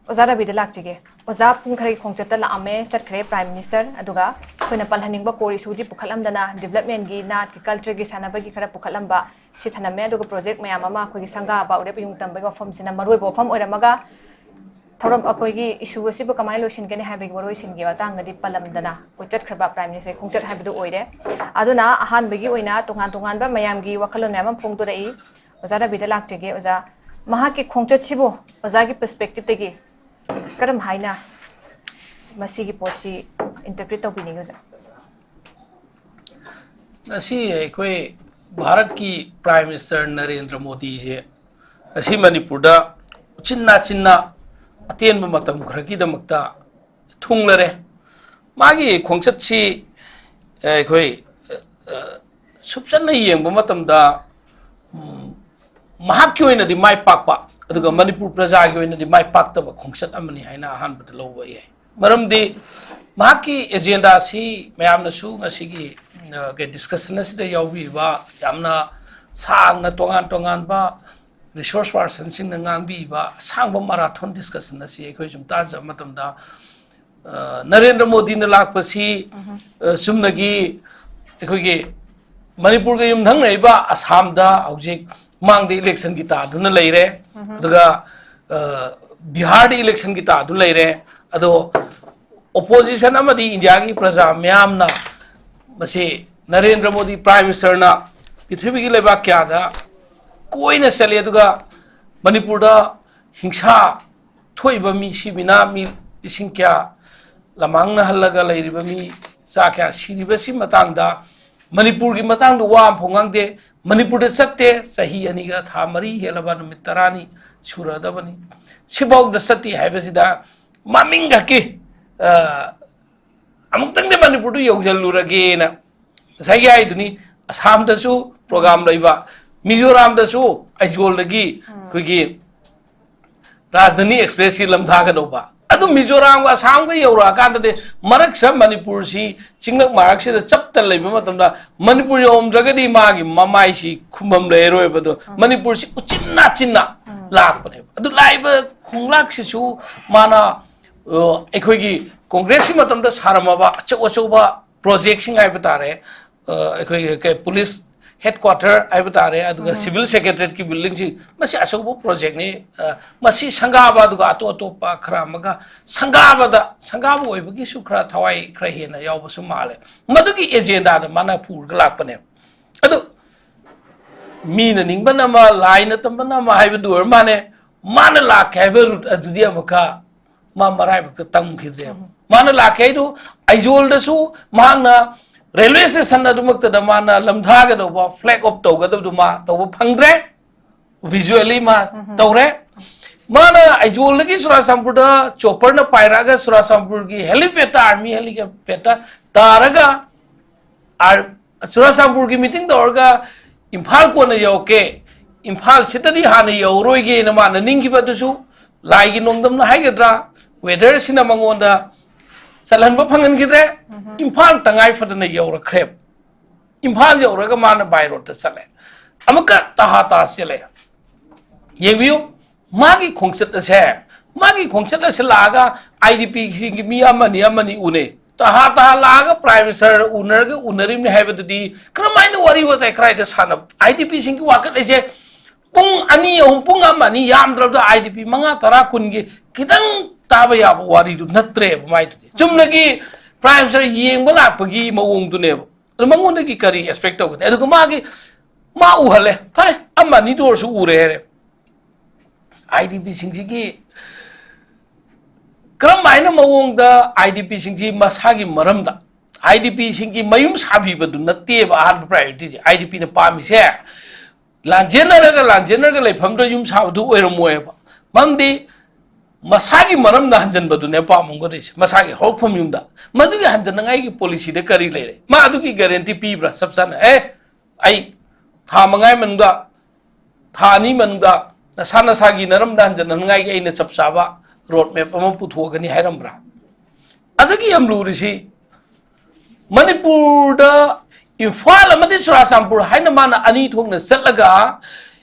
ꯑꯣꯖꯥ ꯔꯕꯤꯗ ꯂꯥꯛꯆꯒꯦ꯫ ꯑꯣꯖꯥ ꯄꯨꯡ ꯈꯔꯒꯤ ꯈꯣꯡꯆꯠꯇ ꯂꯥꯛꯑꯝꯃꯦ, ꯆꯠꯈ꯭ꯔꯦ Prime Minister, ꯑꯗꯨꯒ ꯑꯩꯈꯣꯏꯅ ꯄꯜꯍꯟꯅꯤꯡꯕ core issue ꯗꯤ ꯄꯨꯈꯠꯂꯝꯗꯅ, development ꯒꯤ, ꯅꯥꯠꯀꯤ, culture ꯒꯤ ꯁꯥꯟꯅꯕꯒꯤ ꯈꯔ ꯄꯨꯈꯠꯂꯝꯕ ꯁꯤ ꯊꯅꯝꯃꯦ꯫ ꯑꯗꯨꯒ project ꯃꯌꯥꯝ ꯑꯃ ꯑꯩꯈꯣꯏꯒꯤ ꯁꯪꯒꯥꯕ, ꯎꯔꯦꯞ ꯏꯌꯨꯡ ꯇꯝꯕꯒꯤ ꯋꯥꯐꯝꯁꯤꯅ ꯃꯔꯨꯑꯣꯏꯕ ꯋꯥꯐꯝ ꯑꯣꯏꯔꯝꯃꯒ, ꯊꯧꯔꯝ ꯑꯩꯈꯣꯏꯒꯤ issue ꯑꯁꯤꯕꯨ ꯀꯃꯥꯏꯅ ꯂꯣꯏꯁꯤꯟꯒꯅꯤ ꯍꯥꯏꯕꯒꯤ ꯋꯥꯔꯣꯏꯁꯤꯟꯒꯤ ꯃꯇꯥꯡꯗꯗꯤ ꯄꯜꯂꯝꯗꯅ ꯑꯩꯈꯣꯏ ꯆꯠꯈ꯭ꯔꯕ Prime Minister ꯒꯤ ꯈꯣꯡꯆꯠ ꯍꯥꯏꯕꯗꯨ ꯑꯣꯏꯔꯦ꯫ ꯑꯗꯨꯅ ꯑꯍꯥꯟꯕꯒꯤ ꯑꯣꯏꯅ ꯇꯣꯉꯥꯟ ꯇꯣꯉꯥꯟꯕ ꯃꯌꯥꯝꯒꯤ ꯋꯥꯈꯜꯂꯣꯟ ꯃꯌꯥꯝ ꯑꯃ ꯐꯣꯡꯗꯣꯔꯛꯏ꯫ ꯑꯣꯖꯥ ꯔꯕꯤꯗ ꯂꯥꯛꯆꯒꯦ꯫ ꯑꯣꯖꯥ, ꯃꯍꯥꯛꯀꯤ ꯈꯣꯡꯆꯠꯁꯤꯕꯨ ꯑꯣꯖꯥꯒꯤ perspective ꯇꯒꯤ ꯀꯔꯝ ꯍꯥꯏꯅ ꯃꯁꯤꯒꯤ ꯄꯣꯠꯁꯤ interpret ꯇꯧꯕꯤꯅꯤꯡꯉꯤ ꯑꯣꯖꯥ? ꯉꯁꯤ ꯑꯩꯈꯣꯏ ꯚꯥꯔꯠꯀꯤ Prime Minister ꯅꯔꯦꯟꯗ꯭ꯔ ꯃꯣꯗꯤꯁꯦ ꯉꯁꯤ ꯃꯅꯤꯄꯨꯔꯗ ꯎꯆꯤꯟ ꯅꯥꯆꯤꯟꯅ ꯑꯇꯦꯟꯕ ꯃꯇꯝ ꯈꯔꯒꯤꯗꯃꯛꯇ ꯊꯨꯡꯂꯔꯦ꯫ ꯃꯥꯒꯤ ꯈꯣꯡꯆꯠꯁꯤ ꯑꯩꯈꯣꯏ, ꯑ, ꯑ, ꯁꯨꯞꯆꯟꯅ ꯌꯦꯡꯕ ꯃꯇꯝꯗ, ꯎꯝ, ꯃꯍꯥꯛꯀꯤ ꯑꯣꯏꯅꯗꯤ ꯃꯥꯏ ꯄꯥꯛꯄ, ꯑꯗꯨꯒ ꯃꯅꯤꯄꯨꯔ ꯄ꯭ꯔꯖꯥꯒꯤ ꯑꯣꯏꯅꯗꯤ ꯃꯥꯏ ꯄꯥꯛꯇꯕ ꯈꯣꯡꯆꯠ ꯑꯃꯅꯤ ꯍꯥꯏꯅ ꯑꯍꯥꯟꯕꯗ ꯂꯧꯕ ꯌꯥꯏ꯫ ꯃꯔꯝꯗꯤ ꯃꯍꯥꯛꯀꯤ agenda ꯑꯁꯤ ꯃꯌꯥꯝꯅꯁꯨ ꯉꯁꯤꯒꯤ, ꯑ, ꯀꯩ discussion ꯑꯁꯤꯗ ꯌꯥꯎꯕꯤꯔꯤꯕ ꯌꯥꯝꯅ ꯁꯥꯡꯅ ꯇꯣꯉꯥꯟ ꯇꯣꯉꯥꯟꯕ resource personꯁꯤꯡꯅ ꯉꯥꯡꯕꯤꯕ ꯑꯁꯥꯡꯕ marathon discussion ꯑꯁꯤ ꯑꯩꯈꯣꯏ ꯁꯨꯝ ꯇꯥꯖꯕ ꯃꯇꯝꯗ, ꯑ, ꯅꯔꯦꯟꯗ꯭ꯔ ꯃꯣꯗꯤꯅ ꯂꯥꯛꯄꯁꯤ, ꯑ, ꯆꯨꯝꯅꯒꯤ ꯑꯩꯈꯣꯏꯒꯤ ꯃꯅꯤꯄꯨꯔꯒ ꯌꯨꯝꯊꯪꯅꯔꯤꯕ ꯑꯁꯥꯝꯗ ꯍꯧꯖꯤꯛ ꯃꯃꯥꯡꯗ electionꯒꯤ ꯇꯥꯗꯨꯅ ꯂꯩꯔꯦ, ꯑꯗꯨꯒ, ꯑ, ꯕꯤꯍꯥꯔꯗ electionꯒꯤ ꯇꯥꯗꯨꯅ ꯂꯩꯔꯦ꯫ ꯑꯗꯣ opposition ꯑꯃꯗꯤ ꯏꯟꯗꯤꯌꯥꯒꯤ ꯄ꯭ꯔꯖꯥ ꯃꯌꯥꯝꯅ ꯃꯁꯤ ꯅꯔꯦꯟꯗ꯭ꯔ ꯃꯣꯗꯤ Prime Ministerꯅ ꯄ꯭ꯔꯤꯊꯤꯕꯤꯒꯤ ꯂꯩꯕꯥꯛ ꯀꯌꯥꯗ ꯀꯣꯏꯅ ꯆꯠꯂꯤ, ꯑꯗꯨꯒ ꯃꯅꯤꯄꯨꯔꯗ ꯍꯤꯡꯁꯥ ꯊꯣꯛꯏꯕ ꯃꯤ ꯁꯤꯕꯤꯅ ꯃꯤ ꯂꯤꯁꯤꯡ ꯀꯌꯥ ꯂꯃꯥꯡꯅꯍꯜꯂꯒ ꯂꯩꯔꯤꯕ ꯃꯤ ꯆꯥ ꯀꯌꯥ ꯁꯤꯔꯤꯕꯁꯤ ꯃꯇꯥꯡꯗ, ꯃꯅꯤꯄꯨꯔꯒꯤ ꯃꯇꯥꯡꯗ ꯋꯥ ꯑꯃꯐꯥꯎ ꯉꯥꯡꯗꯦ꯫ ꯃꯅꯤꯄꯨꯔꯗ ꯆꯠꯇꯦ, ꯆꯍꯤ ꯑꯅꯤꯒ ꯊꯥ ꯃꯔꯤ ꯍꯦꯜꯂꯕ ꯅꯨꯃꯤꯠ ꯇꯔꯥꯅꯤ ꯁꯨꯔꯗꯕꯅꯤ꯫ ꯁꯤꯐꯥꯎꯗ ꯆꯠꯇꯦ ꯍꯥꯏꯕꯁꯤꯗ ꯃꯃꯤꯡ ꯈꯛꯀꯤ, ꯑ, ꯑꯃꯨꯛꯇꯪꯗꯤ ꯃꯅꯤꯄꯨꯔꯗꯨ ꯌꯧꯁꯤꯜꯂꯨꯔꯒꯦꯅ ꯉꯁꯥꯏꯒꯤ ꯍꯥꯏꯗꯨꯅꯤ, ꯑꯁꯥꯝꯗꯁꯨ program ꯂꯩꯕ, ꯃꯤꯖꯣꯔꯥꯝꯗꯁꯨ ꯑꯥꯏꯖꯣꯜꯗꯒꯤ ꯑꯩꯈꯣꯏꯒꯤ ꯔꯥꯖꯙꯥꯅꯤ Expressꯀꯤ ꯂꯝ ꯊꯥꯒꯗꯧꯕ꯫ ꯑꯗꯨ ꯃꯤꯖꯣꯔꯥꯝꯒ ꯑꯁꯥꯝꯒ ꯌꯧꯔꯛꯑꯀꯥꯟꯗꯗꯤ ꯃꯔꯛꯁꯤꯗ ꯃꯅꯤꯄꯨꯔꯁꯤ ꯆꯤꯡꯂꯛ ꯃꯥꯔꯛꯁꯤꯗ ꯆꯞꯇ ꯂꯩꯕ ꯃꯇꯝꯗ ꯃꯅꯤꯄꯨꯔ ꯌꯧꯔꯝꯗ꯭ꯔꯒꯗꯤ ꯃꯥꯒꯤ ꯃꯃꯥꯏꯁꯤ ꯈꯨꯝꯐꯝ ꯂꯩꯔꯣꯏꯕ꯫ ꯑꯗꯣ ꯃꯅꯤꯄꯨꯔꯁꯤ ꯎꯆꯤꯟ ꯅꯥꯆꯤꯟꯅ ꯂꯥꯛꯄꯅꯦꯕ꯫ ꯑꯗꯨ ꯂꯥꯛꯏꯕ ꯈꯣꯡꯂꯥꯛꯁꯤꯁꯨ ꯃꯥꯅ, ꯑ, ꯑꯩꯈꯣꯏꯒꯤ ꯀꯣꯡꯒ꯭ꯔꯦꯁꯀꯤ ꯃꯇꯝꯗ ꯁꯥꯔꯝꯃꯕ ꯑꯆꯧ ꯑꯆꯧꯕ projectꯁꯤꯡ ꯍꯥꯏꯕ ꯇꯥꯔꯦ, ꯑ, ꯑꯩꯈꯣꯏꯒꯤ ꯀꯩ, police headquarter ꯍꯥꯏꯕ ꯇꯥꯔꯦ, ꯑꯗꯨꯒ civil secretariatꯀꯤ buildingꯁꯤ, ꯃꯁꯤ ꯑꯆꯧꯕ projectꯅꯤ꯫ ꯑ, ꯃꯁꯤ ꯁꯪꯒꯥꯕ, ꯑꯗꯨꯒ ꯑꯇꯣꯞ ꯑꯇꯣꯞꯄ ꯈꯔ ꯑꯃꯒ ꯁꯪꯒꯥꯕꯗ, ꯁꯪꯒꯥꯕ ꯑꯣꯏꯕꯒꯤꯁꯨ ꯈꯔ ꯊꯋꯥꯏ ꯈꯔ ꯍꯦꯟꯅ ꯌꯥꯎꯕꯁꯨ ꯃꯥꯜꯂꯦ꯫ ꯃꯗꯨꯒꯤ agendaꯗ ꯃꯥꯅ ꯄꯨꯔꯒ ꯂꯥꯛꯄꯅꯦꯕ꯫ ꯑꯗꯨ ꯃꯤꯅ ꯅꯤꯡꯕꯅ ꯑꯃ, ꯂꯥꯏꯅ ꯇꯝꯕꯅ ꯑꯃ ꯍꯥꯏꯕꯗꯨ ꯑꯣꯏꯔ ꯃꯥꯅꯦ꯫ ꯃꯥꯅ ꯂꯥꯛꯀꯦ ꯍꯥꯏꯕ route ꯑꯗꯨꯗꯤ ꯑꯃꯨꯛꯀ ꯃꯥ ꯃꯔꯥꯏꯕꯛꯇ ꯇꯝꯈꯤꯗ꯭ꯔꯦꯕ꯫ ꯃꯥꯅ ꯂꯥꯛꯀꯦ ꯍꯥꯏꯗꯨ ꯑꯥꯏꯖꯣꯜꯗꯁꯨ ꯃꯍꯥꯛꯅ ꯔꯦꯜꯋꯦ ꯁ꯭ꯇꯦꯁꯟ ꯑꯗꯨꯃꯛꯇꯗ ꯃꯥꯅ ꯂꯝꯊꯥꯒꯗꯧꯕ, ꯐ꯭ꯂꯦꯒ ꯑꯣꯐ ꯇꯧꯒꯗꯕꯗꯨ ꯃꯥ ꯇꯧꯕ ꯐꯪꯗ꯭ꯔꯦ꯫ ꯚꯤꯖꯨꯋꯦꯂꯤ ꯃꯥ ꯇꯧꯔꯦ꯫ ꯃꯥꯅ ꯑꯩꯖꯣꯜꯗꯒꯤ ꯆꯨꯔꯥꯆꯥꯟꯄꯨꯔꯗ ꯆꯣꯄꯔꯅ ꯄꯥꯏꯔꯛꯑꯒ ꯆꯨꯔꯥꯆꯥꯟꯄꯨꯔꯒꯤ ꯍꯦꯂꯤꯄꯦꯗꯇ, ꯑꯥꯔꯃꯤ ꯍꯦꯂꯤꯄꯦꯗꯇ ꯇꯥꯔꯒ, ꯑꯥꯔ-, ꯆꯨꯔꯥꯆꯥꯟꯄꯨꯔꯒꯤ ꯃꯤꯇꯤꯡ ꯇꯧꯔꯒ ꯏꯝꯐꯥꯜ ꯀꯣꯟꯅ ꯌꯧꯔꯛꯀꯦ, ꯏꯝꯐꯥꯜ ꯁꯤꯗꯗꯤ ꯍꯥꯟꯅ ꯌꯧꯔꯣꯏꯒꯦꯅ ꯃꯥꯅ ꯅꯤꯡꯈꯤꯕ ꯑꯗꯨꯁꯨ ꯂꯥꯏꯒꯤ ꯅꯣꯡꯗꯝꯅ ꯍꯥꯏꯒꯗ꯭ꯔꯥ, ꯋꯦꯗꯔꯁꯤꯅ ꯃꯉꯣꯟꯗ ꯆꯠꯍꯟꯕ ꯐꯪꯍꯟꯈꯤꯗ꯭ꯔꯦ꯫ ꯏꯝꯐꯥꯜ ꯇꯉꯥꯏ ꯐꯗꯅ ꯌꯧꯔꯛꯈ꯭ꯔꯦ꯫ ꯏꯝꯐꯥꯜ ꯌꯧꯔꯒ ꯃꯥꯅ ꯕꯥꯏ ꯔꯣꯗꯇ ꯆꯠꯂꯦ꯫ ꯑꯃꯨꯛꯀ ꯇꯍꯥ ꯇꯍꯥ ꯆꯦꯜꯂꯦ꯫ ꯌꯦꯡꯕꯤꯌꯨ, ꯃꯥꯒꯤ ꯈꯣꯡꯆꯠ ꯑꯁꯦ, ꯃꯥꯒꯤ ꯈꯣꯡꯆꯠ ꯑꯁꯦ ꯂꯥꯛꯑꯒ ꯑꯥꯏ ꯗꯤ ꯄꯤꯁꯤꯡꯒꯤ ꯃꯤ ꯑꯃꯅꯤ, ꯑꯃꯅꯤ ꯎꯅꯩ꯫ ꯇꯍꯥ ꯇꯍꯥ ꯂꯥꯛꯑꯒ ꯄ꯭ꯔꯥꯏꯝ ꯃꯤꯅꯤꯁꯇꯔ ꯎꯅꯔꯒ ꯎꯅꯔꯤꯕꯅꯤ ꯍꯥꯏꯕꯗꯨꯗꯤ ꯀꯔꯝꯍꯥꯏꯅ ꯋꯥꯔꯤ ꯋꯥꯇꯥꯏ ꯀꯗꯥꯏꯗ ꯁꯥꯟꯅꯕ? ꯑꯥꯏ ꯗꯤ ꯄꯤꯁꯤꯡꯒꯤ ꯋꯥꯀꯠ ꯑꯁꯦ ꯄꯨꯡ ꯑꯅꯤ, ꯑꯍꯨꯝ, ꯄꯨꯡ ꯑꯃ, ꯑꯅꯤ, ꯌꯥꯝꯗ꯭ꯔꯕꯗ ꯑꯥꯏ ꯗꯤ ꯄꯤ ꯃꯉꯥ, ꯇꯔꯥ, ꯀꯨꯟꯒꯤ ꯈꯤꯇꯪ ꯇꯥꯕ ꯌꯥꯕ ꯋꯥꯔꯤꯗꯨ ꯅꯠꯇ꯭ꯔꯦꯕ ꯃꯥꯏꯗꯨꯗꯤ꯫ ꯆꯨꯝꯅꯒꯤ ꯄ꯭ꯔꯥꯏꯝ ꯃꯤꯅꯤꯁꯇꯔ ꯌꯦꯡꯕ ꯂꯥꯛꯄꯒꯤ ꯃꯑꯣꯡꯗꯨꯅꯦꯕ꯫ ꯑꯗꯨ ꯃꯉꯣꯟꯗꯒꯤ ꯀꯔꯤ ꯑꯦꯛꯁꯄꯦꯛ ꯇꯧꯒꯅꯤ? ꯑꯗꯨꯒ ꯃꯥꯒꯤ, ꯃꯥ ꯎꯍꯜꯂꯦ, ꯐꯔꯦ, ꯑꯃ ꯑꯅꯤꯗ ꯑꯣꯏꯔꯁꯨ ꯎꯔꯦ ꯍꯥꯏꯔꯦ꯫ ꯑꯥꯏ ꯗꯤ ꯄꯤꯁꯤꯡꯁꯤꯒꯤ ꯀꯔꯝ ꯍꯥꯏꯅ ꯃꯑꯣꯡꯗ ꯑꯥꯏ ꯗꯤ ꯄꯤꯁꯤꯡꯁꯤ ꯃꯁꯥꯒꯤ ꯃꯔꯝꯗ, ꯑꯥꯏ ꯗꯤ ꯄꯤꯁꯤꯡꯒꯤ ꯃꯌꯨꯝ ꯁꯥꯕꯤꯕꯗꯨ ꯅꯠꯇꯦꯕ ꯑꯍꯥꯟꯕ ꯄ꯭ꯔꯥꯏꯌꯣꯔꯤꯇꯤꯗꯤ꯫ ꯑꯥꯏ ꯗꯤ ꯄꯤꯅ ꯄꯥꯝꯃꯤꯁꯦ ꯂꯥꯟꯖꯦꯟꯅꯔꯒ, ꯂꯥꯟꯖꯦꯟꯅꯔꯒ ꯂꯩꯐꯝꯗ ꯌꯨꯝ ꯁꯥꯕꯗꯨ ꯑꯣꯏꯔꯝꯃꯣꯏꯕ꯫ ꯃꯔꯝꯗꯤ ꯃꯁꯥꯒꯤ ꯃꯔꯝꯗ ꯍꯟꯖꯟꯕꯗꯨꯅꯦ ꯄꯥꯝꯃꯝꯒꯗꯣꯏꯁꯦ, ꯃꯁꯥꯒꯤ ꯍꯧꯔꯛꯐꯝ ꯌꯨꯝꯗ꯫ ꯃꯗꯨꯒꯤ ꯍꯟꯖꯅꯉꯥꯏꯒꯤ ꯄꯣꯂꯤꯁꯤꯗ ꯀꯔꯤ ꯂꯩꯔꯦ? ꯃꯥ ꯑꯗꯨꯒꯤ ꯒꯥꯔꯦꯟꯇꯤ ꯄꯤꯕ꯭ꯔꯥ? ꯆꯞ ꯆꯥꯅ, "ꯑꯦ, ꯑꯩ ꯊꯥ ꯃꯉꯥꯒꯤ ꯃꯅꯨꯡꯗ, ꯊꯥ ꯑꯅꯤ ꯃꯅꯨꯡꯗ ꯅꯁꯥ ꯅꯁꯥꯒꯤ ꯅꯔꯝꯗ ꯍꯟꯖꯟꯅꯉꯥꯏꯒꯤ ꯑꯩꯅ ꯆꯞ ꯆꯥꯕ ꯔꯣꯗ ꯃꯦꯞ ꯑꯃ ꯄꯨꯊꯣꯛꯑꯒꯅꯤ" ꯍꯥꯏꯔꯝꯕ꯭ꯔꯥ? ꯑꯗꯒꯤ ꯌꯥꯝ ꯂꯨꯔꯤꯁꯤ, ꯃꯅꯤꯄꯨꯔꯗ ꯏꯝꯐꯥꯜ ꯑꯃꯗꯤ ꯆꯨꯔꯥꯆꯥꯟꯄꯨꯔ ꯍꯥꯏꯅ ꯃꯥꯅ ꯑꯅꯤ ꯊꯣꯛꯅ ꯆꯠꯂꯒ,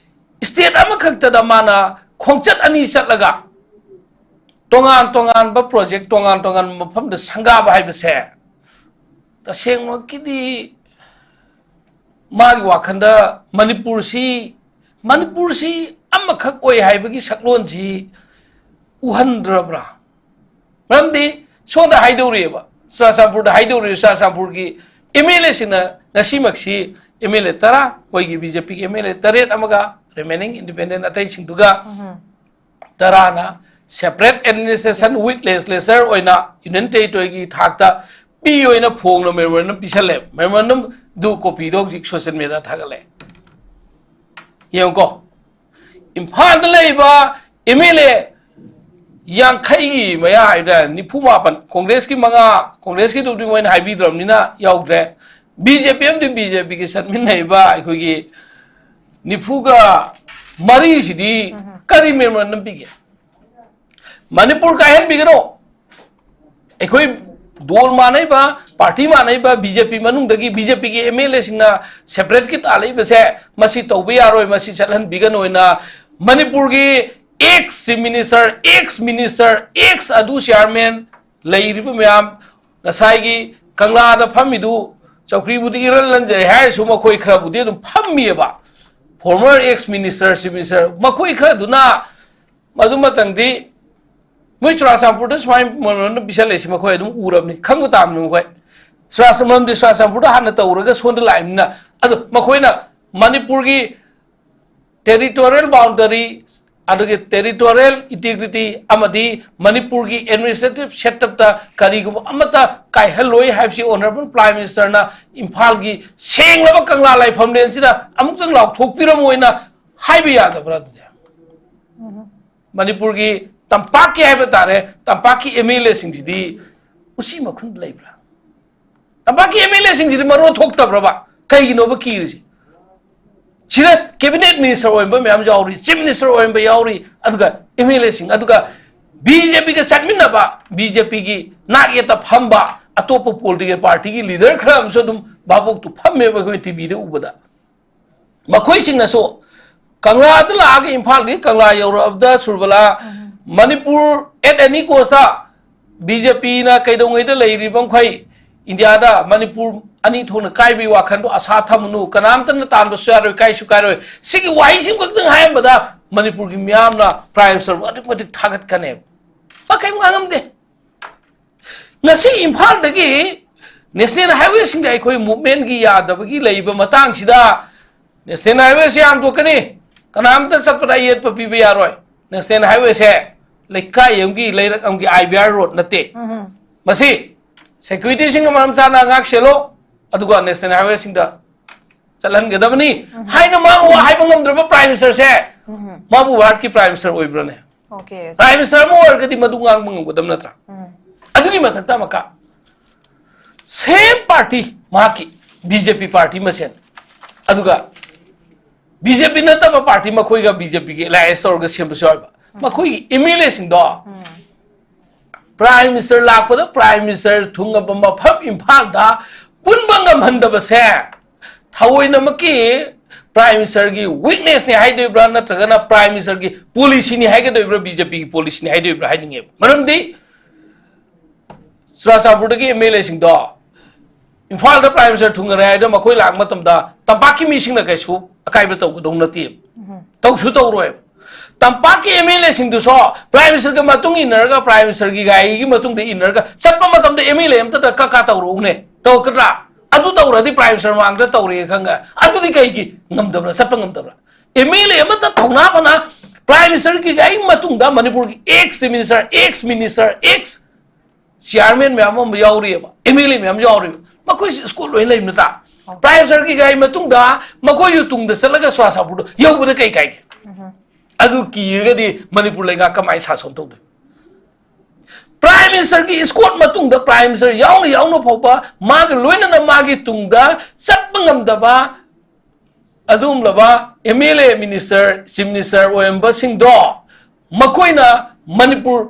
ꯁ꯭ꯇꯦꯠ ꯑꯃꯈꯛꯇꯗ ꯃꯥꯅ ꯈꯣꯡꯆꯠ ꯑꯅꯤ ꯆꯠꯂꯒ, ꯇꯣꯉꯥꯟ ꯇꯣꯉꯥꯟꯕ ꯄ꯭ꯔꯣꯖꯦꯛ, ꯇꯣꯉꯥꯟ ꯇꯣꯉꯥꯟꯕ ꯃꯐꯝꯗ ꯁꯪꯒꯥꯕ ꯍꯥꯏꯕꯁꯦ, ꯇꯁꯦꯡꯃꯛꯀꯤꯗꯤ ꯃꯥꯒꯤ ꯋꯥꯈꯜꯗ ꯃꯅꯤꯄꯨꯔꯁꯤ, ꯃꯅꯤꯄꯨꯔꯁꯤ ꯑꯃꯈꯛ ꯑꯣꯏ ꯍꯥꯏꯕꯒꯤ ꯁꯛꯂꯣꯟꯁꯤ ꯎꯍꯟꯗ꯭ꯔꯕ꯭ꯔꯥ? ꯃꯔꯝꯗꯤ ꯁꯣꯝꯗ ꯍꯥꯏꯗꯧꯔꯤꯑꯕ, ꯆꯨꯔꯥꯆꯥꯟꯄꯨꯔꯗ ꯍꯥꯏꯗꯧꯔꯤꯕ, ꯆꯨꯔꯥꯆꯥꯟꯄꯨꯔꯒꯤ ꯑꯦꯝ ꯑꯦꯜ ꯑꯦꯁꯤꯡꯅ ꯉꯁꯤꯃꯛꯁꯤ ꯑꯦꯝ ꯑꯦꯜ ꯑꯦ ꯇꯔꯥ, ꯑꯩꯈꯣꯏꯒꯤ ꯕꯤ ꯖꯦ ꯄꯤꯒꯤ ꯑꯦꯝ ꯑꯦꯜ ꯑꯦ ꯇꯔꯦꯠ ꯑꯃꯒ remaining independent ꯑꯇꯩꯁꯤꯡꯗꯨꯒ ꯇꯔꯥꯅ separate administration with legislature ꯑꯣꯏꯅ ꯌꯨꯅꯤꯌꯟ ꯇꯦꯔꯤꯇꯣꯔꯤꯒꯤ ꯊꯥꯛꯇ ꯄꯤ ꯑꯣꯏꯅ ꯐꯣꯡꯅ memorandum ꯄꯤꯁꯜꯂꯦ꯫ Memorandum ꯗꯨ copy ꯗꯣ ꯍꯧꯖꯤꯛ social media ꯊꯥꯒꯠꯂꯦ꯫ ꯌꯦꯡꯉꯨꯀꯣ, ꯏꯝꯐꯥꯜꯗ ꯂꯩꯕ M L A ꯌꯥꯡꯈꯩꯒꯤ ꯃꯌꯥ ꯍꯥꯏꯕꯗ ꯅꯤꯐꯨ ꯃꯥꯄꯟ, ꯀꯣꯡꯒ꯭ꯔꯦꯁꯀꯤ ꯃꯉꯥ, ꯀꯣꯡꯒ꯭ꯔꯦꯁꯀꯤꯗꯨꯗꯤ ꯃꯣꯏꯅ ꯍꯥꯏꯕꯤꯗ꯭ꯔꯕꯅꯤꯅ ꯌꯥꯎꯗ꯭ꯔꯦ꯫ B J P ꯑꯃꯗꯤ B J P ꯒꯤ ꯆꯠꯃꯤꯟꯅꯩꯕ ꯑꯩꯈꯣꯏꯒꯤ ꯅꯤꯐꯨꯒ ꯃꯔꯤꯁꯤꯗꯤ ꯀꯔꯤ memorandum ꯄꯤꯒꯦ? ꯃꯅꯤꯄꯨꯔ ꯀꯥꯏꯍꯟꯕꯤꯒꯅꯣ꯫ ꯑꯩꯈꯣꯏ ꯗꯣꯜ ꯃꯥꯟꯅꯩꯕ, ꯄꯥꯔꯇꯤ ꯃꯥꯟꯅꯩꯕ, B J P ꯃꯅꯨꯡꯗꯒꯤ B J P ꯒꯤ M L A ꯁꯤꯡꯅ separate ꯀꯤ ꯇꯥꯜꯂꯛꯏꯕꯁꯦ ꯃꯁꯤ ꯇꯧꯕ ꯌꯥꯔꯣꯏ, ꯃꯁꯤ ꯆꯠꯍꯟꯕꯤꯒꯅꯣꯅ ꯃꯅꯤꯄꯨꯔꯒꯤ ex chief minister, ex minister, ex ꯑꯗꯨ chairman ꯂꯩꯔꯤꯕ ꯃꯌꯥꯝ, ꯉꯁꯥꯏꯒꯤ ꯀꯪꯂꯥꯗ ꯐꯝꯃꯤꯗꯨ ꯆꯧꯀ꯭ꯔꯤꯕꯨꯗꯤ ꯏꯔꯟ ꯂꯟꯖꯔꯦ ꯍꯥꯏꯔꯁꯨ ꯃꯈꯣꯏ ꯈꯔꯕꯨꯗꯤ ꯑꯗꯨꯝ ꯐꯝꯃꯤꯑꯕ꯫ Former ex minister, chief minister ꯃꯈꯣꯏ ꯈꯔꯗꯨꯅ ꯃꯗꯨ ꯃꯇꯪꯗꯤ ꯃꯣꯏ ꯆꯨꯔꯥꯆꯥꯟꯄꯨꯔꯗ ꯁꯨꯃꯥꯏꯅ memorandum ꯄꯤꯁꯜꯂꯛꯏꯁꯤ ꯃꯈꯣꯏ ꯑꯗꯨꯝ ꯎꯔꯕꯅꯤ, ꯈꯪꯕ ꯇꯥꯕꯅꯤ ꯃꯈꯣꯏ꯫ ꯆꯨꯔꯥꯆꯥꯟ-, ꯃꯔꯝꯗꯤ ꯆꯨꯔꯥꯆꯥꯟꯄꯨꯔꯗ ꯍꯥꯟꯅ ꯇꯧꯔꯒ ꯁꯣꯝꯗ ꯂꯥꯛꯏꯕꯅꯤꯅ꯫ ꯑꯗꯣ ꯃꯈꯣꯏꯅ ꯃꯅꯤꯄꯨꯔꯒꯤ territorial boundary, ꯑꯗꯨꯒ territorial integrity ꯑꯃꯗꯤ ꯃꯅꯤꯄꯨꯔꯒꯤ administrative setup ꯇ ꯀꯔꯤꯒꯨꯝꯕ ꯑꯃꯠꯇ ꯀꯥꯏꯍꯜꯂꯣꯏ ꯍꯥꯏꯕꯁꯤ Honourable Prime Minister ꯅ ꯏꯝꯐꯥꯜꯒꯤ ꯁꯦꯡꯂꯕ ꯀꯪꯂꯥ ꯂꯥꯏꯐꯝꯂꯦꯟꯁꯤꯗ ꯑꯃꯨꯛꯇꯪ ꯂꯥꯎꯊꯣꯛꯄꯤꯔꯝꯃꯣꯏꯅ ꯍꯥꯏꯕ ꯌꯥꯗꯕ꯭ꯔꯥ ꯑꯗꯨꯗꯤ? ꯃꯅꯤꯄꯨꯔꯒꯤ ꯇꯝꯄꯥꯛꯀꯤ ꯍꯥꯏꯕ ꯇꯥꯔꯦ, ꯇꯝꯄꯥꯛꯀꯤ M L A ꯁꯤꯡꯁꯤꯗꯤ ꯎꯆꯤ ꯃꯈꯨꯟꯗ ꯂꯩꯕ꯭ꯔꯥ? ꯇꯝꯄꯥꯛꯀꯤ M L A ꯁꯤꯡꯁꯤꯗꯤ ꯃꯔꯣꯟ ꯊꯣꯛꯇꯕ꯭ꯔꯕ? ꯀꯩꯒꯤꯅꯣꯕ ꯀꯤꯔꯤꯁꯤ? ꯁꯤꯗ cabinet minister ꯑꯣꯏꯔꯝꯕ ꯃꯌꯥꯝ ꯌꯥꯎꯔꯤ, chief minister ꯑꯣꯏꯔꯝꯕ ꯌꯥꯎꯔꯤ, ꯑꯗꯨꯒ M L A ꯁꯤꯡ, ꯑꯗꯨꯒ B J P ꯒ ꯆꯠꯃꯤꯟꯅꯕ, B J P ꯒꯤ ꯅꯥꯛ ꯌꯦꯠꯇ ꯐꯝꯕ ꯑꯇꯣꯞꯄ political party ꯒꯤ leader ꯈꯔ ꯑꯃꯁꯨ ꯑꯗꯨꯝ ꯚꯥꯕꯣꯛꯇꯨ ꯐꯝꯃꯦꯕ ꯑꯩꯈꯣꯏ T V ꯗ ꯎꯕꯗ꯫ ꯃꯈꯣꯏꯁꯤꯡꯅꯁꯨ ꯀꯪꯂꯥꯗ ꯂꯥꯛꯑꯒ, ꯏꯝꯐꯥꯜꯒꯤ ꯀꯪꯂꯥ ꯌꯧꯔꯛꯑꯕꯗ Surbala, Manipur at any cost ꯇ B J P ꯅ ꯀꯩꯗꯧꯉꯩꯗ ꯂꯩꯔꯤꯕ ꯃꯈꯩ ꯏꯟꯗꯤꯌꯥꯗ ꯃꯅꯤꯄꯨꯔ ꯑꯅꯤ ꯊꯣꯛꯅ ꯀꯥꯏꯕꯒꯤ ꯋꯥꯈꯜꯗꯣ ꯑꯁꯥ ꯊꯝꯃꯨꯅꯨ, ꯀꯅꯥꯝꯇꯅ ꯇꯥꯟꯕꯁꯨ ꯌꯥꯔꯣꯏ, ꯀꯥꯏꯁꯨ ꯀꯥꯏꯔꯣꯏ꯫ ꯁꯤꯒꯤ ꯋꯥꯍꯩꯁꯤꯡ ꯈꯛꯇꯪ ꯍꯥꯏꯔꯝꯕꯗ ꯃꯅꯤꯄꯨꯔꯒꯤ ꯃꯤꯌꯥꯝꯅ Prime Minister ꯕꯨ ꯑꯗꯨꯛꯀꯤ ꯃꯇꯤꯛ ꯊꯥꯒꯠꯀꯅꯦꯕ꯫ ꯃꯥ ꯀꯔꯤꯝ ꯉꯥꯡꯉꯝꯗꯦ꯫ ꯉꯁꯤ ꯏꯝꯐꯥꯜꯗꯒꯤ National Highway ꯁꯤꯡꯗ ꯑꯩꯈꯣꯏ movement ꯀꯤ ꯌꯥꯗꯕꯒꯤ ꯂꯩꯕ ꯃꯇꯥꯡꯁꯤꯗ, National Highway ꯁꯦ ꯍꯥꯡꯗꯣꯛꯀꯅꯤ, ꯀꯅꯥꯝꯇ ꯆꯠꯄꯗ ꯑꯌꯦꯠꯄ ꯄꯤꯕ ꯌꯥꯔꯣꯏ꯫ National Highway ꯁꯦ ꯂꯩꯀꯥꯏ ꯑꯃꯒꯤ, ꯂꯩꯔꯛ ꯑꯃꯒꯤ I B R road ꯅꯠꯇꯦ꯫ ꯃꯁꯤ ꯁꯦꯀ꯭ꯌꯨꯔꯤꯇꯤꯁꯤꯡꯅ ꯃꯔꯝ ꯆꯥꯅ ꯉꯥꯛ ꯁꯦꯜꯂꯣ, ꯑꯗꯨꯒ ꯅꯦꯁꯅꯦꯜ ꯍꯥꯏꯋꯦꯁꯤꯡꯗ ꯆꯠꯍꯟꯒꯗꯕꯅꯤ ꯍꯥꯏꯅ ꯃꯥꯕꯨ ꯋꯥ ꯍꯥꯏꯕ ꯉꯝꯗ꯭ꯔꯕ ꯄ꯭ꯔꯥꯏꯝ ꯃꯤꯅꯤꯁꯇꯔꯁꯦ ꯃꯥꯕꯨ ꯚꯥꯔꯠꯀꯤ ꯄ꯭ꯔꯥꯏꯝ ꯃꯤꯅꯤꯁꯇꯔ ꯑꯣꯏꯕ꯭ꯔꯅꯦ? Okay. ꯄ꯭ꯔꯥꯏꯝ ꯃꯤꯅꯤꯁꯇꯔ ꯑꯃ ꯑꯣꯏꯔꯒꯗꯤ ꯃꯗꯨ ꯉꯥꯡꯕ ꯉꯝꯒꯗꯕ ꯅꯠꯇ꯭ꯔꯥ? ꯑꯗꯨꯒꯤ ꯃꯊꯛꯇ ꯑꯃꯨꯛꯀ ꯁꯦꯝ ꯄꯥꯔꯇꯤ, ꯃꯍꯥꯛꯀꯤ ꯕꯤ ꯖꯦ ꯄꯤ ꯄꯥꯔꯇꯤ ꯃꯁꯦꯟ, ꯑꯗꯨꯒ ꯕꯤ ꯖꯦ ꯄꯤ ꯅꯠꯇꯕ ꯄꯥꯔꯇꯤ, ꯃꯈꯣꯏꯒ ꯕꯤ ꯖꯦ ꯄꯤꯒꯤ ꯑꯦꯂꯥꯏꯌꯦꯟꯁ ꯇꯧꯔꯒ ꯁꯦꯝꯕꯁꯨ ꯌꯥꯎꯋꯦꯕ꯫ ꯃꯈꯣꯏꯒꯤ ꯑꯦꯝ ꯑꯦꯜ ꯑꯦꯁꯤꯡꯗꯣ ꯄ꯭ꯔꯥꯏꯝ ꯃꯤꯅꯤꯁꯇꯔ ꯂꯥꯛꯄꯗ ꯄ꯭ꯔꯥꯏꯝ ꯃꯤꯅꯤꯁꯇꯔ ꯊꯨꯡꯉꯕ ꯃꯐꯝ ꯏꯝꯐꯥꯜꯗ ꯄꯨꯟꯕ ꯉꯝꯍꯟꯗꯕꯁꯦ ꯊꯑꯣꯏꯅꯃꯛꯀꯤ ꯄ꯭ꯔꯥꯏꯝ ꯃꯤꯅꯤꯁꯇꯔꯒꯤ ꯋꯤꯛꯅꯦꯁꯅꯤ ꯍꯥꯏꯗꯣꯏꯕ꯭ꯔꯥ, ꯅꯠꯇ꯭ꯔꯒꯅ ꯄ꯭ꯔꯥꯏꯝ ꯃꯤꯅꯤꯁꯇꯔꯒꯤ ꯄꯣꯂꯤꯁꯤꯅꯤ ꯍꯥꯏꯒꯗꯣꯏꯕ꯭ꯔꯥ, ꯕꯤ ꯖꯦ ꯄꯤꯒꯤ ꯄꯣꯂꯤꯁꯤꯅꯤ ꯍꯥꯏꯗꯣꯏꯕ꯭ꯔꯥ ꯍꯥꯏꯅꯤꯡꯉꯦꯕ꯫ ꯃꯔꯝꯗꯤ ꯆꯨꯔꯥꯆꯥꯟꯄꯨꯔꯗꯒꯤ ꯑꯦꯝ ꯑꯦꯜ ꯑꯦꯁꯤꯡꯗꯣ ꯏꯝꯐꯥꯜꯗ ꯄ꯭ꯔꯥꯏꯝ ꯃꯤꯅꯤꯁꯇꯔ ꯊꯨꯡꯉꯔꯦ ꯍꯥꯏꯗꯅ ꯃꯈꯣꯏ ꯂꯥꯛꯄ ꯃꯇꯝꯗ ꯇꯝꯄꯥꯛꯀꯤ ꯃꯤꯁꯤꯡꯅ ꯀꯩꯁꯨ ꯑꯀꯥꯏꯕ ꯇꯧꯒꯗꯧ ꯅꯠꯇꯦꯕ꯫ ꯇꯧꯁꯨ ꯇꯧꯔꯣꯏꯕ꯫ ꯇꯝꯄꯥꯛꯀꯤ ꯑꯦꯝ ꯑꯦꯜ ꯑꯦꯁꯤꯡꯗꯨꯁꯨ ꯄ꯭ꯔꯥꯏꯝ ꯃꯤꯅꯤꯁꯇꯔꯒꯤ ꯃꯇꯨꯡ ꯏꯟꯅꯔꯒ, ꯄ꯭ꯔꯥꯏꯝ ꯃꯤꯅꯤꯁꯇꯔꯒꯤ ꯒꯥꯔꯤꯒꯤ ꯃꯇꯨꯡꯗ ꯏꯟꯅꯔꯒ ꯆꯠꯄ ꯃꯇꯝꯗ ꯑꯦꯝ ꯑꯦꯜ ꯑꯦ ꯑꯃꯠꯇꯗ ꯀꯛ ꯀꯥ ꯇꯧꯔꯛꯎꯅꯦ, ꯇꯧꯔꯛꯀꯗ꯭ꯔꯥ? ꯑꯗꯨ ꯇꯧꯔꯗꯤ ꯄ꯭ꯔꯥꯏꯝ ꯃꯤꯅꯤꯁꯇꯔ ꯃꯃꯥꯡꯗ ꯇꯧꯔꯦ ꯈꯪꯉ, ꯑꯗꯨꯗꯤ ꯀꯩꯒꯤ ꯉꯝꯗꯕ꯭ꯔꯥ, ꯆꯠꯄ ꯉꯝꯗꯕ꯭ꯔꯥ? ꯑꯦꯝ ꯑꯦꯜ ꯑꯦ ꯑꯃꯠꯇ ꯊꯧꯅꯥ ꯐꯅ ꯄ꯭ꯔꯥꯏꯝ ꯃꯤꯅꯤꯁꯇꯔꯒꯤ ꯒꯥꯔꯤ ꯃꯇꯨꯡꯗ ꯃꯅꯤꯄꯨꯔꯒꯤ X chief minister, X minister, X chairman ꯃꯌꯥꯝ ꯑꯃ ꯌꯥꯎꯔꯤꯑꯕ, ꯑꯦꯝ ꯑꯦꯜ ꯑꯦ ꯃꯌꯥꯝ ꯌꯥꯎꯔꯤꯕ, ꯃꯈꯣꯏꯁꯤ ꯏꯁꯀꯣꯠ ꯂꯣꯏꯅ ꯂꯩꯕ ꯅꯠꯇ꯭ꯔꯥ? ꯄ꯭ꯔꯥꯏꯝ ꯃꯤꯅꯤꯁꯇꯔꯒꯤ ꯒꯥꯔꯤ ꯃꯇꯨꯡꯗ ꯃꯈꯣꯏꯁꯨ ꯇꯨꯡꯗ ꯆꯠꯂꯒ ꯆꯨꯔꯥꯆꯥꯟꯄꯨꯔꯗ ꯌꯧꯕꯗ ꯀꯩ ꯀꯥꯏꯒꯦ? ꯑꯗꯨ ꯀꯤꯔꯒꯗꯤ ꯃꯅꯤꯄꯨꯔ ꯂꯩꯉꯥꯛ ꯀꯃꯥꯏꯅ ꯁꯥꯁꯣꯟ ꯇꯧꯗꯣꯏꯕ? ꯄ꯭ꯔꯥꯏꯝ ꯃꯤꯅꯤꯁꯇꯔꯒꯤ ꯏꯁꯀꯣꯠ ꯃꯇꯨꯡꯗ ꯄ꯭ꯔꯥꯏꯝ ꯃꯤꯅꯤꯁꯇꯔ ꯌꯥꯎꯅ ꯌꯥꯎꯅ ꯐꯥꯎꯕ ꯃꯥꯒ ꯂꯣꯏꯅꯅ ꯃꯥꯒꯤ ꯇꯨꯡꯗ ꯆꯠꯄ ꯉꯝꯗꯕ ꯑꯗꯨꯒꯨꯝꯂꯕ M L A, minister, chief minister ꯑꯣꯏꯔꯝꯕꯁꯤꯡꯗꯣ ꯃꯈꯣꯏꯅ ꯃꯅꯤꯄꯨꯔ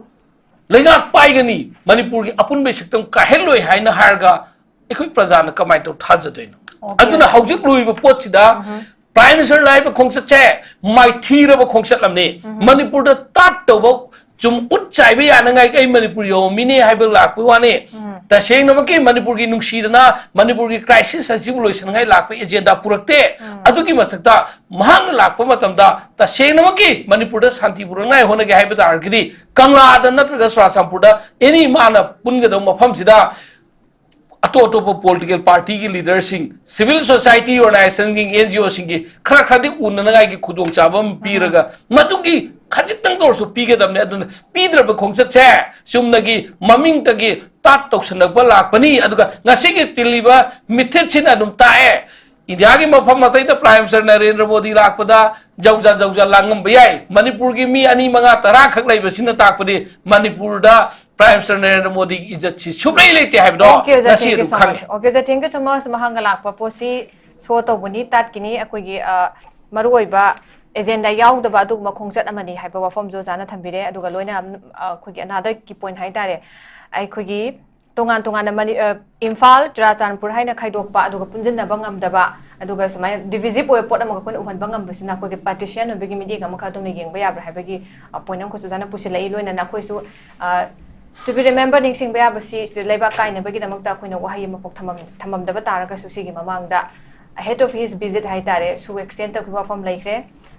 ꯂꯩꯉꯥꯛ ꯄꯥꯏꯒꯅꯤ, ꯃꯅꯤꯄꯨꯔꯒꯤ ꯑꯄꯨꯟꯕꯒꯤ ꯁꯛꯇꯝ ꯀꯥꯏꯍꯜꯂꯣꯏ ꯍꯥꯏꯅ ꯍꯥꯏꯔꯒ ꯑꯩꯈꯣꯏ ꯄ꯭ꯔꯖꯥꯅ ꯀꯃꯥꯏꯅ ꯇꯧ ꯊꯥꯖꯗꯣꯏꯅꯣ? Okay. ꯑꯗꯨꯅ ꯍꯧꯖꯤꯛ ꯂꯨꯔꯤꯕ ꯄꯣꯠꯁꯤꯗ ꯄ꯭ꯔꯥꯏꯝ ꯃꯤꯅꯤꯁꯇꯔ ꯍꯥꯏꯕ ꯈꯣꯡꯆꯠꯁꯦ ꯃꯥꯏꯊꯤꯔꯕ ꯈꯣꯡꯆꯠ ꯑꯃꯅꯤ꯫ ꯃꯅꯤꯄꯨꯔꯗ ꯇꯥꯠ ꯇꯧꯕ, ꯆꯨꯝ ꯎꯠ ꯆꯥꯏꯕ ꯌꯥꯅꯉꯥꯏꯒꯤ ꯑꯩ ꯃꯅꯤꯄꯨꯔ ꯌꯧꯔꯝꯃꯤꯅꯦ ꯍꯥꯏꯕ ꯂꯥꯛꯄꯒꯤ ꯋꯥꯅꯤ꯫ ꯇꯁꯦꯡꯅꯃꯛꯀꯤ ꯃꯅꯤꯄꯨꯔꯒꯤ ꯅꯨꯡꯁꯤꯗꯅ ꯃꯅꯤꯄꯨꯔꯒꯤ ꯀ꯭ꯔꯥꯏꯁꯤꯁ ꯑꯁꯤꯕꯨ ꯂꯣꯏꯁꯤꯟꯅꯉꯥꯏ ꯂꯥꯛꯄꯒꯤ ꯑꯦꯖꯦꯟꯗꯥ ꯄꯨꯔꯛꯇꯦ꯫ ꯑꯗꯨꯒꯤ ꯃꯊꯛꯇ ꯃꯍꯥꯛꯅ ꯂꯥꯛꯄ ꯃꯇꯝꯗ ꯇꯁꯦꯡꯅꯃꯛꯀꯤ ꯃꯅꯤꯄꯨꯔꯗ ꯁꯥꯟꯇꯤ ꯄꯨꯔꯛꯅꯉꯥꯏ ꯍꯣꯠꯅꯒꯦ ꯍꯥꯏꯕ ꯇꯥꯔꯒꯗꯤ ꯀꯪꯂꯥꯗ ꯅꯠꯇ꯭ꯔꯒ ꯆꯨꯔꯥꯆꯥꯟꯄꯨꯔꯗ ꯑꯦꯅꯤ ꯃꯥꯅ ꯄꯨꯟꯒꯗꯧꯕ ꯃꯐꯝꯁꯤꯗ ꯑꯇꯣꯞ ꯑꯇꯣꯞꯄ ꯄꯣꯂꯤꯇꯤꯀꯦꯜ ꯄꯥꯔꯇꯤꯒꯤ ꯂꯤꯗꯔꯁꯤꯡ, ꯁꯤꯚꯤꯜ ꯁꯣꯁꯥꯏꯇꯤ ꯑꯣꯔꯒꯅꯥꯏꯖꯦꯁꯟꯒꯤ, ꯑꯦꯟ ꯖꯤ ꯑꯣꯁꯤꯡꯒꯤ ꯈꯔ ꯈꯔꯗꯤ ꯎꯅꯅꯉꯥꯏꯒꯤ ꯈꯨꯗꯣꯡꯆꯥꯕ ꯑꯃ ꯄꯤꯔꯒ ꯃꯗꯨꯒꯤ ꯈꯖꯤꯛꯇꯪꯗ ꯑꯣꯏꯔꯁꯨ ꯄꯤꯒꯗꯕꯅꯦ꯫ ꯑꯗꯨꯅ ꯄꯤꯗ꯭ꯔꯕ ꯈꯣꯡꯆꯠꯁꯦ ꯆꯨꯝꯅꯒꯤ ꯃꯃꯤꯡꯇꯒꯤ ꯁ꯭ꯇꯥꯔꯠ ꯇꯧꯁꯜꯂꯛꯄ ꯂꯥꯛꯄꯅꯤ꯫ ꯑꯗꯨꯒ ꯉꯁꯤꯒꯤ ꯇꯤꯜꯂꯤꯕ ꯃꯤꯊꯤꯠꯁꯤꯅ ꯑꯗꯨꯝ ꯇꯥꯛꯑꯦ, ꯏꯟꯗꯤꯌꯥꯒꯤ ꯃꯐꯝ ꯑꯇꯩꯗ ꯄ꯭ꯔꯥꯏꯝ ꯃꯤꯅꯤꯁꯇꯔ ꯅꯔꯦꯟꯗ꯭ꯔ ꯃꯣꯗꯤ ꯂꯥꯛꯄꯗ ꯖꯧꯖꯥ ꯖꯧꯖꯥ ꯂꯥꯡꯉꯝꯕ ꯌꯥꯏ, ꯃꯅꯤꯄꯨꯔꯒꯤ ꯃꯤ ꯑꯅꯤ, ꯃꯉꯥ, ꯇꯔꯥ ꯈꯛ ꯂꯩꯕꯁꯤꯅ ꯇꯥꯛꯄꯗꯤ ꯃꯅꯤꯄꯨꯔꯗ ꯄ꯭ꯔꯥꯏꯝ ꯃꯤꯅꯤꯁꯇꯔ ꯅꯔꯦꯟꯗ꯭ꯔ ꯃꯣꯗꯤꯒꯤ ꯏꯖꯠꯁꯤ ꯁꯨꯛꯂꯩ ꯂꯩꯇꯦ ꯍꯥꯏꯕꯗꯣ Okay, ꯑꯣꯖꯥ, ꯉꯁꯤ thank you ꯑꯗꯨꯝ so ꯈꯪꯉꯦ꯫ much. Okay, ꯑꯣꯖꯥ, thank you so much. ꯃꯍꯥꯛꯅ ꯂꯥꯛꯄ ꯄꯣꯠꯁꯤ ꯁꯣ ꯇꯧꯕꯅꯤ, ꯇꯥꯠꯀꯤꯅꯤ, ꯑꯩꯈꯣꯏꯒꯤ ꯑ, ꯃꯔꯨꯑꯣꯏꯕ ꯑꯦꯖꯦꯟꯗꯥ ꯌꯥꯎꯗꯕ ꯑꯗꯨꯒꯨꯝꯕ ꯈꯣꯡꯆꯠ ꯑꯃꯅꯤ ꯍꯥꯏꯕ ꯋꯥꯐꯝꯁꯨ ꯑꯣꯖꯥꯅ ꯊꯝꯕꯤꯔꯦ꯫ ꯑꯗꯨꯒ ꯂꯣꯏꯅ ꯑ, ꯑꯩꯈꯣꯏꯒꯤ another key point ꯍꯥꯏ ꯇꯥꯔꯦ, ꯑꯩꯈꯣꯏꯒꯤ ꯇꯣꯉꯥꯟ ꯇꯣꯉꯥꯟꯅ ꯃꯅꯤ-, ꯑ, ꯏꯝꯐꯥꯜ, ꯆꯨꯔꯥꯆꯥꯟꯄꯨꯔ ꯍꯥꯏꯅ ꯈꯥꯏꯗꯣꯛꯄ, ꯑꯗꯨꯒ ꯄꯨꯟꯁꯤꯟꯅꯕ ꯉꯝꯗꯕ, ꯑꯗꯨꯒ ꯁꯨꯃꯥꯏꯅ divisive ꯑꯣꯏꯕ ꯄꯣꯠ ꯑꯃꯒ ꯑꯩꯈꯣꯏꯅ ꯎꯍꯟꯕ ꯉꯝꯕꯁꯤꯅ ꯑꯩꯈꯣꯏꯒꯤ partition ꯑꯣꯏꯕꯒꯤ ꯃꯤꯠꯌꯦꯡ ꯑꯃꯈꯛ ꯑꯗꯨꯝꯅ ꯌꯦꯡꯕ ꯌꯥꯕ꯭ꯔꯥ ꯍꯥꯏꯕꯒꯤ ꯄꯣꯏꯟ ꯑꯃꯈꯛꯁꯨ ꯑꯣꯖꯥꯅ ꯄꯨꯁꯤꯜꯂꯛꯏ꯫ ꯂꯣꯏꯅꯅ ꯑꯩꯈꯣꯏꯁꯨ ꯑ, to be remember, ꯅꯤꯡꯁꯤꯡꯕ ꯌꯥꯕꯁꯤ ꯂꯩꯕꯥꯛ ꯀꯥꯏꯅꯕꯒꯤꯗꯃꯛꯇ ꯑꯩꯈꯣꯏꯅ ꯋꯥꯍꯩ ꯑꯃꯐꯥꯎ ꯊꯝꯃꯝ-, ꯊꯝꯃꯝꯗꯕ ꯇꯥꯔꯒꯁꯨ, ꯁꯤꯒꯤ ꯃꯃꯥꯡꯗ ahead of his visit ꯍꯥꯏ ꯇꯥꯔꯦ, ꯁꯨ ꯑꯦꯛꯁꯇꯦꯟ ꯇꯧꯈꯤꯕ ꯋꯥꯐꯝ ꯂꯩꯈ꯭ꯔꯦ꯫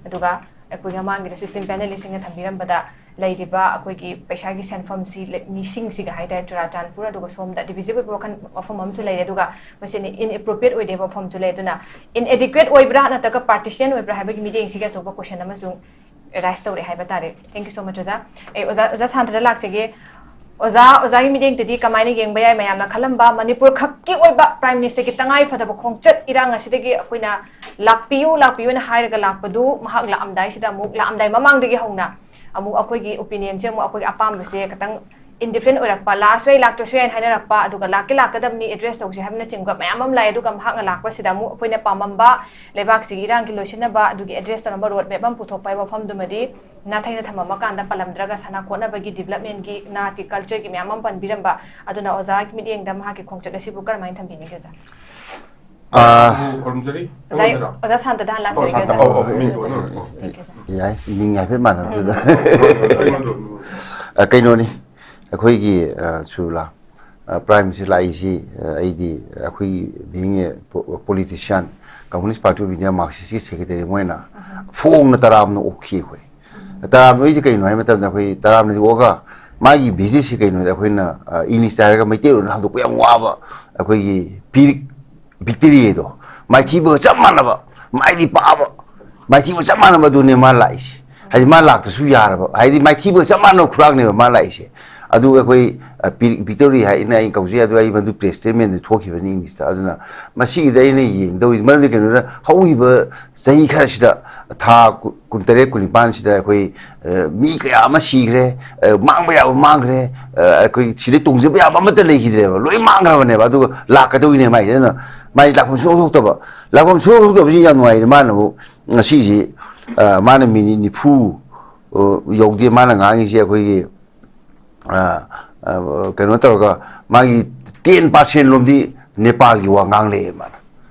ꯑꯗꯨꯒ ꯑꯩꯈꯣꯏꯒꯤ ꯃꯃꯥꯡꯒꯤꯗꯁꯨ esteemed panelistꯁꯤꯡꯅ ꯊꯝꯕꯤꯔꯝꯕꯗ ꯂꯩꯔꯤꯕ ꯑꯩꯈꯣꯏꯒꯤ ꯄꯩꯁꯥꯒꯤ ꯁꯦꯟꯐꯝꯁꯤ ꯂꯩ-, ꯃꯤꯁꯤꯡꯁꯤꯒ ꯍꯥꯏ ꯇꯥꯔꯦ, ꯆꯨꯔꯥꯆꯥꯟꯄꯨꯔ, ꯑꯗꯨꯒ ꯁꯣꯝꯗ divisive ꯑꯣꯏꯕ ꯋꯥꯈꯜ, ꯋꯥꯐꯝ ꯑꯃꯁꯨ ꯂꯩꯔꯦ, ꯑꯗꯨꯒ ꯃꯁꯤꯅ inappropriate ꯑꯣꯏꯗꯦ ꯋꯥꯐꯝꯁꯨ ꯂꯩ꯫ ꯑꯗꯨꯅ inadequate ꯑꯣꯏꯕ꯭ꯔꯥ ꯅꯠꯇ꯭ꯔꯒ partition ꯑꯣꯏꯕ꯭ꯔꯥ ꯍꯥꯏꯕꯒꯤ ꯃꯤꯠꯌꯦꯡꯁꯤꯒꯤ ꯑꯆꯧꯕ ꯀꯣꯏꯁꯟ ꯑꯃꯁꯨ ꯔꯥꯏꯁ ꯇꯧꯔꯦ ꯍꯥꯏꯕ ꯇꯥꯔꯦ꯫ Thank you so much, ꯑꯣꯖꯥ꯫ ꯑꯩ ꯑꯣꯖꯥ, ꯑꯣꯖꯥ ꯁꯥꯟꯇꯗ ꯂꯥꯛꯆꯒꯦ꯫ ꯑꯣꯖꯥ, ꯑꯣꯖꯥꯒꯤ ꯃꯤꯠꯌꯦꯡꯗꯗꯤ ꯀꯃꯥꯏꯅ ꯌꯦꯡꯕ ꯌꯥꯏ? ꯃꯌꯥꯝꯅ ꯈꯜꯂꯝꯕ ꯃꯅꯤꯄꯨꯔ ꯈꯛꯀꯤ ꯑꯣꯏꯕ ꯄ꯭ꯔꯥꯏꯝ ꯃꯤꯅꯤꯁꯇꯔꯒꯤ ꯇꯉꯥꯏ ꯐꯗꯕ ꯈꯣꯡꯆꯠ ꯏꯔꯥꯡ ꯑꯁꯤꯗꯒꯤ ꯑꯩꯈꯣꯏꯅ ꯂꯥꯛꯄꯤꯌꯨ, ꯂꯥꯛꯄꯤꯌꯨꯅ ꯍꯥꯏꯔꯒ ꯂꯥꯛꯄꯗꯨ, ꯃꯍꯥꯛ ꯂꯥꯛꯑꯝꯗꯥꯏꯁꯤꯗ ꯑꯃꯨꯛ, ꯂꯥꯛꯑꯝꯗꯥꯏ ꯃꯃꯥꯡꯗꯒꯤ ꯍꯧꯅ ꯑꯃꯨꯛ ꯑꯩꯈꯣꯏꯒꯤ opinionꯁꯦ, ꯑꯃꯨꯛ ꯑꯩꯈꯣꯏꯒꯤ ꯑꯄꯥꯝꯕꯁꯦ ꯈꯤꯇꯪ indifferent ꯑꯣꯏꯔꯛꯄ, ꯂꯥꯛꯑꯁꯨ ꯌꯥꯏ, ꯂꯥꯛꯇ꯭ꯔꯁꯨ ꯌꯥꯏꯅ ꯍꯥꯏꯅꯔꯛꯄ, ꯑꯗꯨꯒ ꯂꯥꯛꯀꯦ ꯂꯥꯛꯀꯗꯕꯅꯤ, address ꯇꯧꯁꯦ ꯍꯥꯏꯕꯅꯆꯤꯡꯕ ꯃꯌꯥꯝ ꯑꯃ ꯂꯥꯛꯑꯦ꯫ ꯑꯗꯨꯒ ꯃꯍꯥꯛꯅ ꯂꯥꯛꯄꯁꯤꯗ ꯑꯃꯨꯛ ꯑꯩꯈꯣꯏꯅ ꯄꯥꯝꯃꯝꯕ ꯂꯩꯕꯥꯛꯁꯤꯒꯤ ꯏꯔꯥꯡꯒꯤ ꯂꯣꯏꯁꯤꯟꯅꯕ, ꯑꯗꯨꯒꯤ address ꯇꯧꯔꯝꯕ road map ꯑꯃ ꯄꯨꯊꯣꯛꯄ ꯍꯥꯏꯕ ꯋꯥꯐꯝꯗꯨꯃꯗꯤ ꯅꯥꯊꯩꯅ ꯊꯝꯃꯝꯃꯀꯥꯟꯗ ꯄꯜꯂꯝꯗ꯭ꯔꯒ ꯁꯥꯟꯅ ꯈꯣꯠꯅꯕꯒꯤ, developmentꯀꯤ, ꯅꯥꯠꯀꯤ, cultureꯒꯤ ꯃꯌꯥꯝ ꯑꯃ ꯄꯟꯕꯤꯔꯝꯕ꯫ ꯑꯗꯨꯅ ꯑꯣꯖꯥꯒꯤ ꯃꯤꯠꯌꯦꯡꯗ ꯃꯍꯥꯛꯀꯤ ꯈꯣꯡꯆꯠ ꯑꯁꯤꯕꯨ ꯀꯔꯝꯍꯥꯏꯅ ꯊꯝꯕꯤꯅꯤꯡꯒꯦ, ꯑꯣꯖꯥ? ꯑꯥ, ꯈꯨꯔꯨꯝꯖꯔꯤ꯫ ꯑꯣꯖꯥ, ꯑꯩꯉꯣꯟꯗꯔꯣ? ꯑꯣꯖꯥ ꯁꯥꯟꯇꯗ ꯍꯥꯟꯅ ꯑꯣ, ꯂꯥꯛꯆꯔꯒꯦ, ꯁꯥꯟꯇ, ꯑꯣꯖꯥ꯫ ꯑꯣ, ꯑꯣ, ꯃꯤꯡꯗꯣ ꯑꯣꯟꯅꯔꯣ꯫ ꯌꯥꯏ, ꯃꯤꯡ ꯍꯥꯏꯐꯦꯠ ꯃꯥꯟꯅꯕꯗꯨꯗ꯫ ꯑꯩꯉꯣꯟꯗ ꯑꯣꯟꯅꯔꯣ꯫ ꯑ, ꯀꯩꯅꯣꯅꯤ, ꯑꯩꯈꯣꯏꯒꯤ ꯑ, ꯁꯨꯔꯂꯥ, ꯑ, ꯄ꯭ꯔꯥꯏꯝꯁꯤ ꯂꯥꯛꯏꯁꯤ, ꯑ, ꯑꯩꯗꯤ ꯑꯩꯈꯣꯏꯒꯤ being a po-, politician, Communist Party of India Marxistꯀꯤ secretary ꯑꯃ ꯑꯣꯏꯅ ꯐꯣꯡꯅ ꯇꯔꯥꯝꯅ ꯑꯣꯛꯈꯤ ꯑꯩꯈꯣꯏ꯫ ꯇꯔꯥꯝꯅ ꯑꯣꯛꯏꯁꯤ ꯀꯩꯅꯣ ꯍꯥꯏꯕ ꯃꯇꯝꯗ, ꯑꯩꯈꯣꯏ ꯇꯔꯥꯝꯅꯗꯤ ꯑꯣꯛꯑꯒ ꯃꯥꯒꯤ visitꯁꯤ ꯀꯩꯅꯣꯗ, ꯑꯩꯈꯣꯏꯅ, ꯑ, Englishꯇ ꯍꯥꯏꯔꯒ ꯃꯩꯇꯩꯂꯣꯟꯗ ꯍꯟꯗꯣꯛꯄ ꯌꯥꯝ ꯋꯥꯕ, ꯑꯩꯈꯣꯏꯒꯤ ꯄꯤꯔꯤꯛ victory ꯍꯥꯏꯗꯣ, ꯃꯥꯏꯊꯤꯕꯒ ꯆꯞ ꯃꯥꯟꯅꯕ, ꯃꯥꯏꯗꯤ ꯄꯥꯛꯑꯕ, ꯃꯥꯏꯊꯤꯕ ꯆꯞ ꯃꯥꯟꯅꯕ ꯑꯗꯨꯅꯦ ꯃꯥ ꯂꯥꯛꯏꯁꯦ꯫ ꯍꯥꯏꯗꯤ ꯃꯥ ꯂꯥꯛꯇ꯭ꯔꯁꯨ ꯌꯥꯔꯕ, ꯍꯥꯏꯗꯤ ꯃꯥꯏꯊꯤꯕꯒ ꯆꯞ ꯃꯥꯟꯅꯕ ꯈꯨꯔꯥꯡꯅꯦꯕ ꯃꯥ ꯂꯥꯛꯏꯁꯦ꯫ ꯑꯗꯨ ꯑꯩꯈꯣꯏ, ꯑ, ꯄꯤ-, ꯄꯤꯛꯇꯧꯔꯤ ꯍꯥꯏꯅ ꯑꯩ ꯀꯧꯖꯩ꯫ ꯑꯗꯨ ꯑꯩ ꯃꯗꯨ ꯄ꯭ꯔꯦꯁ ꯁ꯭ꯇꯦꯠꯃꯦꯟꯗꯨ ꯊꯣꯛꯈꯤꯕꯅꯤ ꯏꯪꯂꯤꯁꯇ꯫ ꯑꯗꯨꯅ ꯃꯁꯤꯒꯤꯗ ꯑꯩꯅ ꯌꯦꯡꯗꯧꯔꯤ ꯃꯔꯝꯗꯤ ꯀꯩꯅꯣꯗ, ꯍꯧꯈꯤꯕ ꯆꯍꯤ ꯈꯔꯁꯤꯗ, ꯊꯥ ꯀꯨ-, ꯀꯨꯟꯇꯔꯦꯠ, ꯀꯨꯟꯅꯤꯄꯥꯟꯁꯤꯗ ꯑꯩꯈꯣꯏ, ꯑ, ꯃꯤ ꯀꯌꯥ ꯑꯃ ꯁꯤꯈ꯭ꯔꯦ, ꯑ, ꯃꯥꯡꯕ ꯌꯥꯕ ꯃꯥꯡꯈ꯭ꯔꯦ, ꯑ, ꯑꯩꯈꯣꯏ ꯁꯤꯗꯩ ꯇꯣꯡꯖꯕ ꯌꯥꯕ ꯑꯃꯠꯇ ꯂꯩꯈꯤꯗ꯭ꯔꯦꯕ, ꯂꯣꯏ ꯃꯥꯡꯈ꯭ꯔꯕꯅꯦꯕ꯫ ꯑꯗꯨꯒ ꯂꯥꯛꯀꯗꯧꯔꯤꯅꯦ ꯃꯥꯏꯁꯦ꯫ ꯑꯗꯨꯅ ꯃꯥꯏꯁꯦ ꯂꯥꯛꯐꯝ ꯁꯨꯡꯊꯣꯛ ꯊꯣꯛꯇꯕ, ꯂꯥꯛꯐꯝ ꯁꯨꯡꯊꯣꯛ ꯊꯣꯛꯇꯕꯁꯤ ꯌꯥꯝ ꯅꯨꯡꯉꯥꯏꯔꯦ꯫ ꯃꯥꯅ ꯑꯃꯨꯛ ꯉꯁꯤꯁꯤ, ꯑ, ꯃꯥꯅ ꯃꯤꯅꯤꯠ ꯅꯤꯐꯨ, ꯑ, ꯌꯧꯗꯦ ꯃꯥꯅ ꯉꯥꯡꯉꯤꯁꯦ ꯑꯩꯈꯣꯏꯒꯤ, ꯑ, ꯑ, ꯀꯩꯅꯣ ꯇꯧꯔꯒ ꯃꯥꯒꯤ ꯇꯦꯟ ꯄꯥꯔꯁꯦꯟ ꯂꯣꯝꯗꯤ ꯅꯦꯄꯥꯜꯒꯤ ꯋꯥ ꯉꯥꯡ ꯂꯩꯌꯦ ꯃꯥꯅ꯫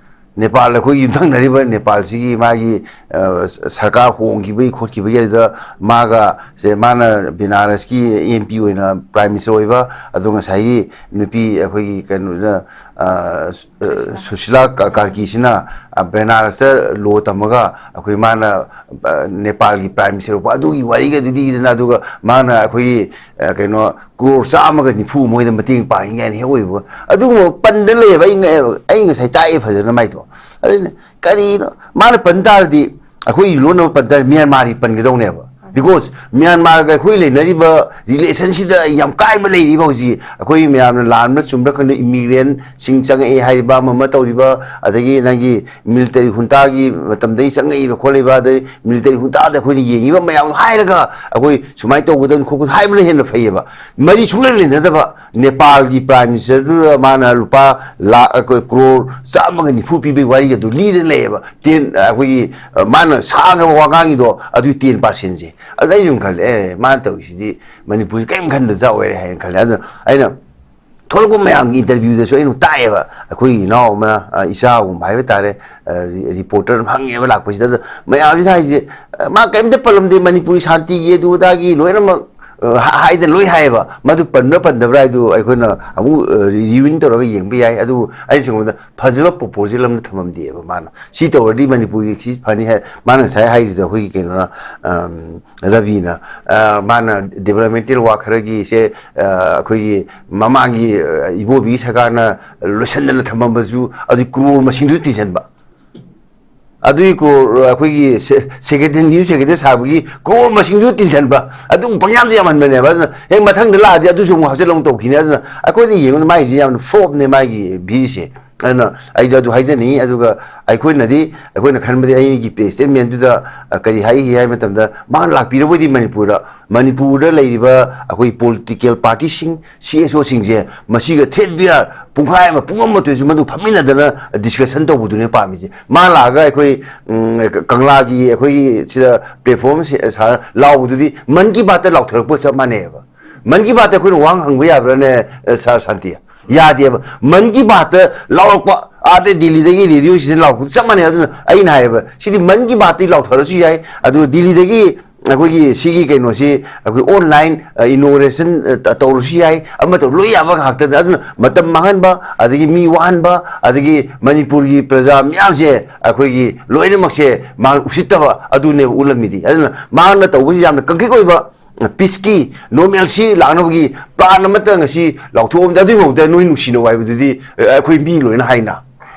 ꯅꯦꯄꯥꯜ, ꯑꯩꯈꯣꯏꯒꯤ ꯌꯨꯝꯊꯪꯅꯔꯤꯕ ꯅꯦꯄꯥꯜꯁꯤꯒꯤ ꯃꯥꯒꯤ, ꯑ, ꯁ-, ꯁꯔꯀꯥꯔ ꯍꯣꯡꯈꯤꯕꯒꯤ ꯈꯣꯠꯈꯤꯕꯒꯤ ꯑꯗꯨꯗ ꯃꯥꯒ ꯁꯦ, ꯃꯥꯅ ꯕꯤꯅꯥꯔꯁꯀꯤ ꯑꯦꯝ ꯄꯤ ꯑꯣꯏꯅ ꯄ꯭ꯔꯥꯏꯝ ꯃꯤꯅꯤꯁꯇꯔ ꯑꯣꯏꯕ, ꯑꯗꯨ ꯉꯁꯥꯏꯒꯤ ꯅꯨꯄꯤ ꯑꯩꯈꯣꯏꯒꯤ ꯀꯩꯅꯣꯗ, ꯑ, ꯁ-, ꯑ, ꯁꯨꯁꯤꯂꯥ ꯀ-, ꯀꯥꯔꯀꯤꯁꯤꯅ, ꯑ, ꯕꯦꯅꯥꯔꯁꯇ ꯂꯣ ꯇꯝꯃꯒ ꯑꯩꯈꯣꯏ ꯃꯥꯅ, ꯑ, ꯅꯦꯄꯥꯜꯒꯤ ꯄ꯭ꯔꯥꯏꯝ ꯃꯤꯅꯤꯁꯇꯔ ꯑꯣꯏꯕ ꯑꯗꯨꯒꯤ ꯋꯥꯔꯤꯒꯗꯨꯗꯤꯗꯅ, ꯑꯗꯨꯒ ꯃꯥꯅ ꯑꯩꯈꯣꯏꯒꯤ, ꯑ, ꯀꯩꯅꯣ, ꯀ꯭ꯔꯣꯔ ꯆꯥꯝꯃꯒ ꯅꯤꯐꯨ ꯃꯣꯏꯗ ꯃꯇꯦꯡ ꯄꯥꯡꯉꯤ ꯀꯥꯏꯅ ꯍꯦꯛ ꯑꯣꯏꯕ ꯑꯗꯨꯒꯨꯝꯕ ꯄꯟꯗ ꯂꯩꯌꯦꯕ꯫ ꯑꯩ ꯉꯛꯑꯦꯕ, ꯑꯩ ꯉꯁꯥꯏ ꯇꯥꯛꯑꯦ ꯐꯖꯅ ꯃꯥꯏꯗꯣ꯫ ꯑꯗꯨꯅ ꯀꯔꯤꯅꯣ ꯃꯥꯅ ꯄꯟ ꯇꯥꯔꯗꯤ, ꯑꯩꯈꯣꯏ ꯂꯣꯟ ꯑꯃ ꯄꯟ ꯇꯥꯔꯗꯤ ꯃ꯭ꯌꯥꯟꯃꯥꯔꯒꯤ ꯄꯟꯒꯗꯧꯅꯦꯕ꯫ ꯕꯤꯀꯣꯁ ꯃ꯭ꯌꯥꯟꯃꯥꯔꯒ ꯑꯩꯈꯣꯏ ꯂꯩꯅꯔꯤꯕ ꯔꯤꯂꯦꯁꯟꯁꯤꯗ ꯌꯥꯝ ꯀꯥꯏꯕ ꯂꯩꯔꯤꯕ ꯍꯧꯖꯤꯛ꯫ ꯑꯩꯈꯣꯏ ꯃꯌꯥꯝꯅ ꯂꯥꯟꯕ ꯆꯨꯝꯕ꯭ꯔꯥ ꯈꯪꯗꯦ, ꯏꯃꯤꯒ꯭ꯔꯦꯟꯁꯤꯡ ꯆꯪꯉꯛꯑꯦ ꯍꯥꯏꯔꯤꯕ, ꯑꯃ ꯑꯃ ꯇꯧꯔꯤꯕ, ꯑꯗꯒꯤ ꯅꯪꯒꯤ ꯃꯤꯂꯤꯇꯔꯤ ꯍꯨꯟꯇꯥꯒꯤ ꯃꯇꯝꯗꯒꯤ ꯆꯪꯉꯛꯏꯕ ꯈꯣꯠꯂꯤꯕ, ꯑꯗꯩ ꯃꯤꯂꯤꯇꯔꯤ ꯍꯨꯟꯇꯥꯗ ꯑꯩꯈꯣꯏꯅ ꯌꯦꯡꯉꯤꯕ ꯃꯌꯥꯝꯗꯣ ꯍꯥꯏꯔꯒ ꯑꯩꯈꯣꯏ ꯁꯨꯃꯥꯏꯅ ꯇꯧꯒꯗꯕꯅꯤ ꯈꯣꯠꯀꯗꯕꯅꯤ ꯍꯥꯏꯕꯅ ꯍꯦꯟꯅ ꯐꯩꯌꯦꯕ꯫ ꯃꯔꯤ ꯁꯨꯡꯂꯩ ꯂꯩꯅꯗꯕ ꯅꯦꯄꯥꯜꯒꯤ ꯄ꯭ꯔꯥꯏꯝ ꯃꯤꯅꯤꯁꯇꯔꯗꯨꯗ ꯃꯥꯅ ꯂꯨꯄꯥ ꯂꯥꯈ, ꯑꯩꯈꯣꯏ ꯀ꯭ꯔꯣꯔ ꯆꯥꯝꯃꯒ ꯅꯤꯐꯨ ꯄꯤꯕꯒꯤ ꯋꯥꯔꯤꯒꯗꯨ ꯂꯤꯗꯅ ꯂꯩꯌꯦꯕ꯫ ꯇꯦꯟ-, ꯑꯩꯈꯣꯏꯒꯤ, ꯑ, ꯃꯥꯅ ꯁꯥꯡꯈ꯭ꯔꯕ ꯋꯥꯉꯥꯡꯒꯤꯗꯣ ꯑꯗꯨꯒꯤ ꯇꯦꯟ ꯄꯥꯔꯁꯦꯟꯁꯦ꯫ ꯑꯗꯨꯗ ꯑꯩ ꯁꯨꯝ ꯈꯜꯂꯦ, ꯑꯦ, ꯃꯥꯅ ꯇꯧꯔꯤꯁꯤꯗꯤ ꯃꯅꯤꯄꯨꯔꯁꯤ ꯀꯔꯤꯝ ꯈꯟꯗ ꯆꯥꯎ ꯑꯣꯏꯔꯦ ꯍꯥꯏꯅ ꯈꯜꯂꯦ꯫ ꯑꯗꯨꯅ ꯑꯩꯅ ꯊꯣꯛꯂꯛꯄ ꯃꯌꯥꯝꯒꯤ ꯏꯟꯇꯔꯚ꯭ꯌꯨꯗꯁꯨ ꯑꯩꯅ ꯇꯥꯛꯑꯦꯕ꯫ ꯑꯩꯈꯣꯏꯒꯤ ꯏꯅꯥꯎ ꯑꯃꯅ, ꯑ, ꯏꯆꯥꯒꯨꯝꯕ ꯍꯥꯏꯕ ꯇꯥꯔꯦ, ꯑ, ꯔꯤ-, ꯔꯤꯄꯣꯔꯇꯔ ꯑꯃ ꯍꯪꯉꯦꯕ ꯂꯥꯛꯄꯁꯤꯗ꯫ ꯑꯗꯣ ꯃꯌꯥꯝꯁꯤꯅ ꯍꯥꯏꯁꯦ, ꯑ, ꯃꯥ ꯀꯔꯤꯝꯇ ꯄꯜꯂꯝꯗꯦ, ꯃꯅꯤꯄꯨꯔꯤ ꯁꯥꯟꯇꯤꯒꯤ ꯑꯗꯨ ꯑꯗꯥꯒꯤ ꯂꯣꯏꯅꯃꯛ, ꯑ, ꯍꯥ-, ꯍꯥꯏꯗꯅ ꯂꯣꯏ ꯍꯥꯏꯌꯦꯕ꯫ ꯃꯗꯨ ꯄꯟꯕ꯭ꯔꯥ ꯄꯟꯗꯕ꯭ꯔꯥ ꯍꯥꯏꯗꯨ ꯑꯩꯈꯣꯏꯅ ꯑꯃꯨꯛ, ꯑ, ꯔꯤ-, ꯔꯤꯌꯨꯅꯤꯌꯟ ꯇꯧꯔꯒ ꯌꯦꯡꯕ ꯌꯥꯏ꯫ ꯑꯗꯨꯕꯨ ꯑꯩꯅ ꯁꯤꯒꯨꯝꯕꯗ ꯐꯖꯕ ꯄ꯭ꯔꯣꯄꯣꯖꯦꯜ ꯑꯃ ꯊꯝꯃꯝꯗꯦꯕ ꯃꯥꯅ꯫ ꯁꯤ ꯇꯧꯔꯗꯤ ꯃꯅꯤꯄꯨꯔꯒꯤ ꯁꯤ ꯐꯅꯤ ꯍꯥꯏ꯫ ꯃꯥꯅ ꯉꯁꯥꯏ ꯍꯥꯏꯔꯤꯗꯣ ꯑꯩꯈꯣꯏꯒꯤ ꯀꯩꯅꯣꯅ, ꯑꯝ, ꯔꯕꯤꯅ, ꯑ, ꯃꯥꯅ ꯗꯤꯕꯂꯞꯃꯦꯟꯇꯦꯜ ꯋꯥꯔꯛ ꯈꯔꯒꯤ ꯁꯦ, ꯑ, ꯑꯩꯈꯣꯏꯒꯤ ꯃꯃꯥꯡꯒꯤ, ꯑ, ꯏꯕꯣꯕꯤꯒꯤ ꯁꯔꯀꯥꯔꯅ ꯂꯣꯏꯁꯤꯟꯗꯅ ꯊꯝꯃꯝꯕꯁꯨ ꯑꯗꯨ ꯀ꯭ꯔꯣꯔ ꯃꯁꯤꯡꯗꯨ ꯇꯤꯟꯁꯤꯟꯕ꯫ ꯑꯗꯨꯒꯤ ꯀꯣ ꯑꯩꯈꯣꯏꯒꯤ ꯁꯦ- ꯁꯦꯀ꯭ꯔꯦꯇꯔꯤ, ꯅ꯭ꯌꯨ ꯁꯦꯀ꯭ꯔꯦꯇꯔꯤ ꯁꯥꯕꯒꯤ ꯀ꯭ꯔꯣꯔ ꯃꯁꯤꯡꯁꯨ ꯇꯤꯟꯁꯤꯟꯕ, ꯑꯗꯨꯝ ꯄꯪꯌꯥꯝꯗ ꯌꯥꯝꯍꯟꯕꯅꯦꯕ꯫ ꯑꯗꯨꯅ ꯍꯦꯛ ꯃꯊꯪꯗ ꯂꯥꯛꯑꯗꯤ ꯑꯗꯨꯁꯨ ꯑꯃꯨꯛ ꯍꯥꯞꯆꯤꯜꯂ ꯑꯃꯨꯛ ꯇꯧꯈꯤꯅꯤ꯫ ꯑꯗꯨꯅ ꯑꯩꯈꯣꯏꯅ ꯌꯦꯡꯕꯗ ꯃꯥꯏꯁꯦ ꯌꯥꯝꯅ ꯐ꯭ꯂꯣꯞꯅꯦ, ꯃꯥꯒꯤ ꯚꯤꯁꯦ꯫ ꯑꯗꯨꯅ ꯑꯩꯗꯣ ꯑꯗꯨ ꯍꯥꯏꯖꯅꯤꯡꯉꯤ꯫ ꯑꯗꯨꯒ ꯑꯩꯈꯣꯏꯅꯗꯤ, ꯑꯩꯈꯣꯏꯅ ꯈꯟꯕꯗꯤ ꯑꯩꯒꯤ ꯄ꯭ꯔꯦꯁ ꯁ꯭ꯇꯦꯠꯃꯦꯟꯗꯨꯗ, ꯑ, ꯀꯔꯤ ꯍꯥꯏꯈꯤ ꯍꯥꯏ ꯃꯇꯝꯗ, ꯃꯥꯅ ꯂꯥꯛꯄꯤꯔꯕꯣꯏꯗꯤ ꯃꯅꯤꯄꯨꯔꯗ, ꯃꯅꯤꯄꯨꯔꯗ ꯂꯩꯔꯤꯕ ꯑꯩꯈꯣꯏ ꯄꯣꯂꯤꯇꯤꯀꯦꯜ ꯄꯥꯔꯇꯤꯁꯤꯡ, ꯁꯤ ꯑꯦꯁ ꯑꯣꯁꯤꯡꯁꯦ ꯃꯁꯤꯒ ꯊ꯭ꯔꯦꯠ ꯕꯤꯌꯥꯔ ꯄꯨꯡꯈꯥꯏ ꯑꯃ, ꯄꯨꯡ ꯑꯃ ꯇꯣꯏꯁꯨ ꯃꯗꯨ ꯐꯝꯃꯤꯟꯅꯗꯅ ꯗꯤꯁꯀꯁꯟ ꯇꯧꯕꯗꯨꯅꯦ ꯄꯥꯝꯃꯤꯁꯦ꯫ ꯃꯥ ꯂꯥꯛꯑꯒ ꯑꯩꯈꯣꯏ, ꯎꯝ, ꯀꯪꯂꯥꯒꯤ ꯑꯩꯈꯣꯏꯒꯤ ꯁꯤꯗ ꯄ꯭ꯂꯦꯠꯐꯣꯝ ꯁꯥꯔ ꯂꯥꯎꯕꯗꯨꯗꯤ ꯃꯟ ꯀꯤ ꯕꯥꯠꯇ ꯂꯥꯎꯊꯔꯛꯄꯒ ꯆꯞ ꯃꯥꯟꯅꯩꯌꯦꯕ꯫ ꯃꯟ ꯀꯤ ꯕꯥꯠꯇ ꯑꯩꯈꯣꯏꯅ ꯋꯥ ꯍꯪꯕ ꯌꯥꯕ꯭ꯔꯥꯅꯦ, ꯑ, ꯁꯥꯔ ꯁꯥꯟꯇꯤ? ꯌꯥꯗꯦꯕ꯫ ꯃꯟ ꯀꯤ ꯕꯥꯠꯇ ꯂꯥꯎꯔꯛꯄ, ꯑꯥꯗ ꯗꯤꯜꯂꯤꯗꯒꯤ ꯔꯦꯗꯤꯑꯣ ꯁꯤꯗ ꯂꯥꯎꯔꯛꯄꯗꯨ ꯆꯞ ꯃꯥꯟꯅꯩ꯫ ꯑꯗꯨꯅ ꯑꯩꯅ ꯍꯥꯏꯌꯦꯕ, ꯁꯤꯗꯤ ꯃꯟ ꯀꯤ ꯕꯥꯠꯇꯒꯤ ꯂꯥꯎꯊꯔꯁꯨ ꯌꯥꯏ, ꯑꯗꯨꯒ ꯗꯤꯜꯂꯤꯗꯒꯤ ꯑꯩꯈꯣꯏꯒꯤ ꯁꯤꯒꯤ ꯀꯩꯅꯣꯁꯤ ꯑꯩꯈꯣꯏ ꯑꯣꯟꯂꯥꯏꯟ, ꯑ, ꯏꯅꯣꯒ꯭ꯔꯦꯁꯟ, ꯑ, ꯇ-, ꯇꯧꯔꯁꯨ ꯌꯥꯏ, ꯑꯃ ꯇꯧ-, ꯂꯣꯏ ꯌꯥꯕ ꯉꯥꯛꯇꯗ꯫ ꯑꯗꯨꯅ ꯃꯇꯝ ꯃꯥꯡꯍꯟꯕ, ꯑꯗꯒꯤ ꯃꯤ ꯋꯥꯍꯟꯕ, ꯑꯗꯒꯤ ꯃꯅꯤꯄꯨꯔꯒꯤ ꯄ꯭ꯔꯖꯥ ꯃꯌꯥꯝꯁꯦ ꯑꯩꯈꯣꯏꯒꯤ ꯂꯣꯏꯅꯃꯛꯁꯦ ꯃꯥ ꯎꯁꯤꯠꯇꯕ ꯑꯗꯨꯅꯦꯕ ꯎꯠꯂꯝꯃꯤꯗꯤ꯫ ꯑꯗꯨꯅ ꯃꯥꯅ ꯇꯧꯕꯁꯤ ꯌꯥꯝꯅ ꯀꯪꯀ꯭ꯔꯤꯠ ꯑꯣꯏꯕ ꯄꯤꯁꯀꯤ ꯅꯣꯔꯃꯦꯜꯁꯤ ꯂꯥꯛꯅꯕꯒꯤ ꯄ꯭ꯂꯥꯟ ꯑꯃꯠꯇ ꯉꯁꯤ ꯂꯥꯎꯊꯣꯛꯑꯝꯗꯦ꯫ ꯑꯗꯨꯒꯤ ꯃꯍꯨꯠꯇ ꯅꯣꯏ ꯅꯨꯡꯁꯤꯅꯧ ꯍꯥꯏꯕꯗꯨꯗꯤ, ꯑ, ꯑꯩꯈꯣꯏ ꯃꯤ ꯂꯣꯏꯅ ꯍꯥꯏꯅ꯫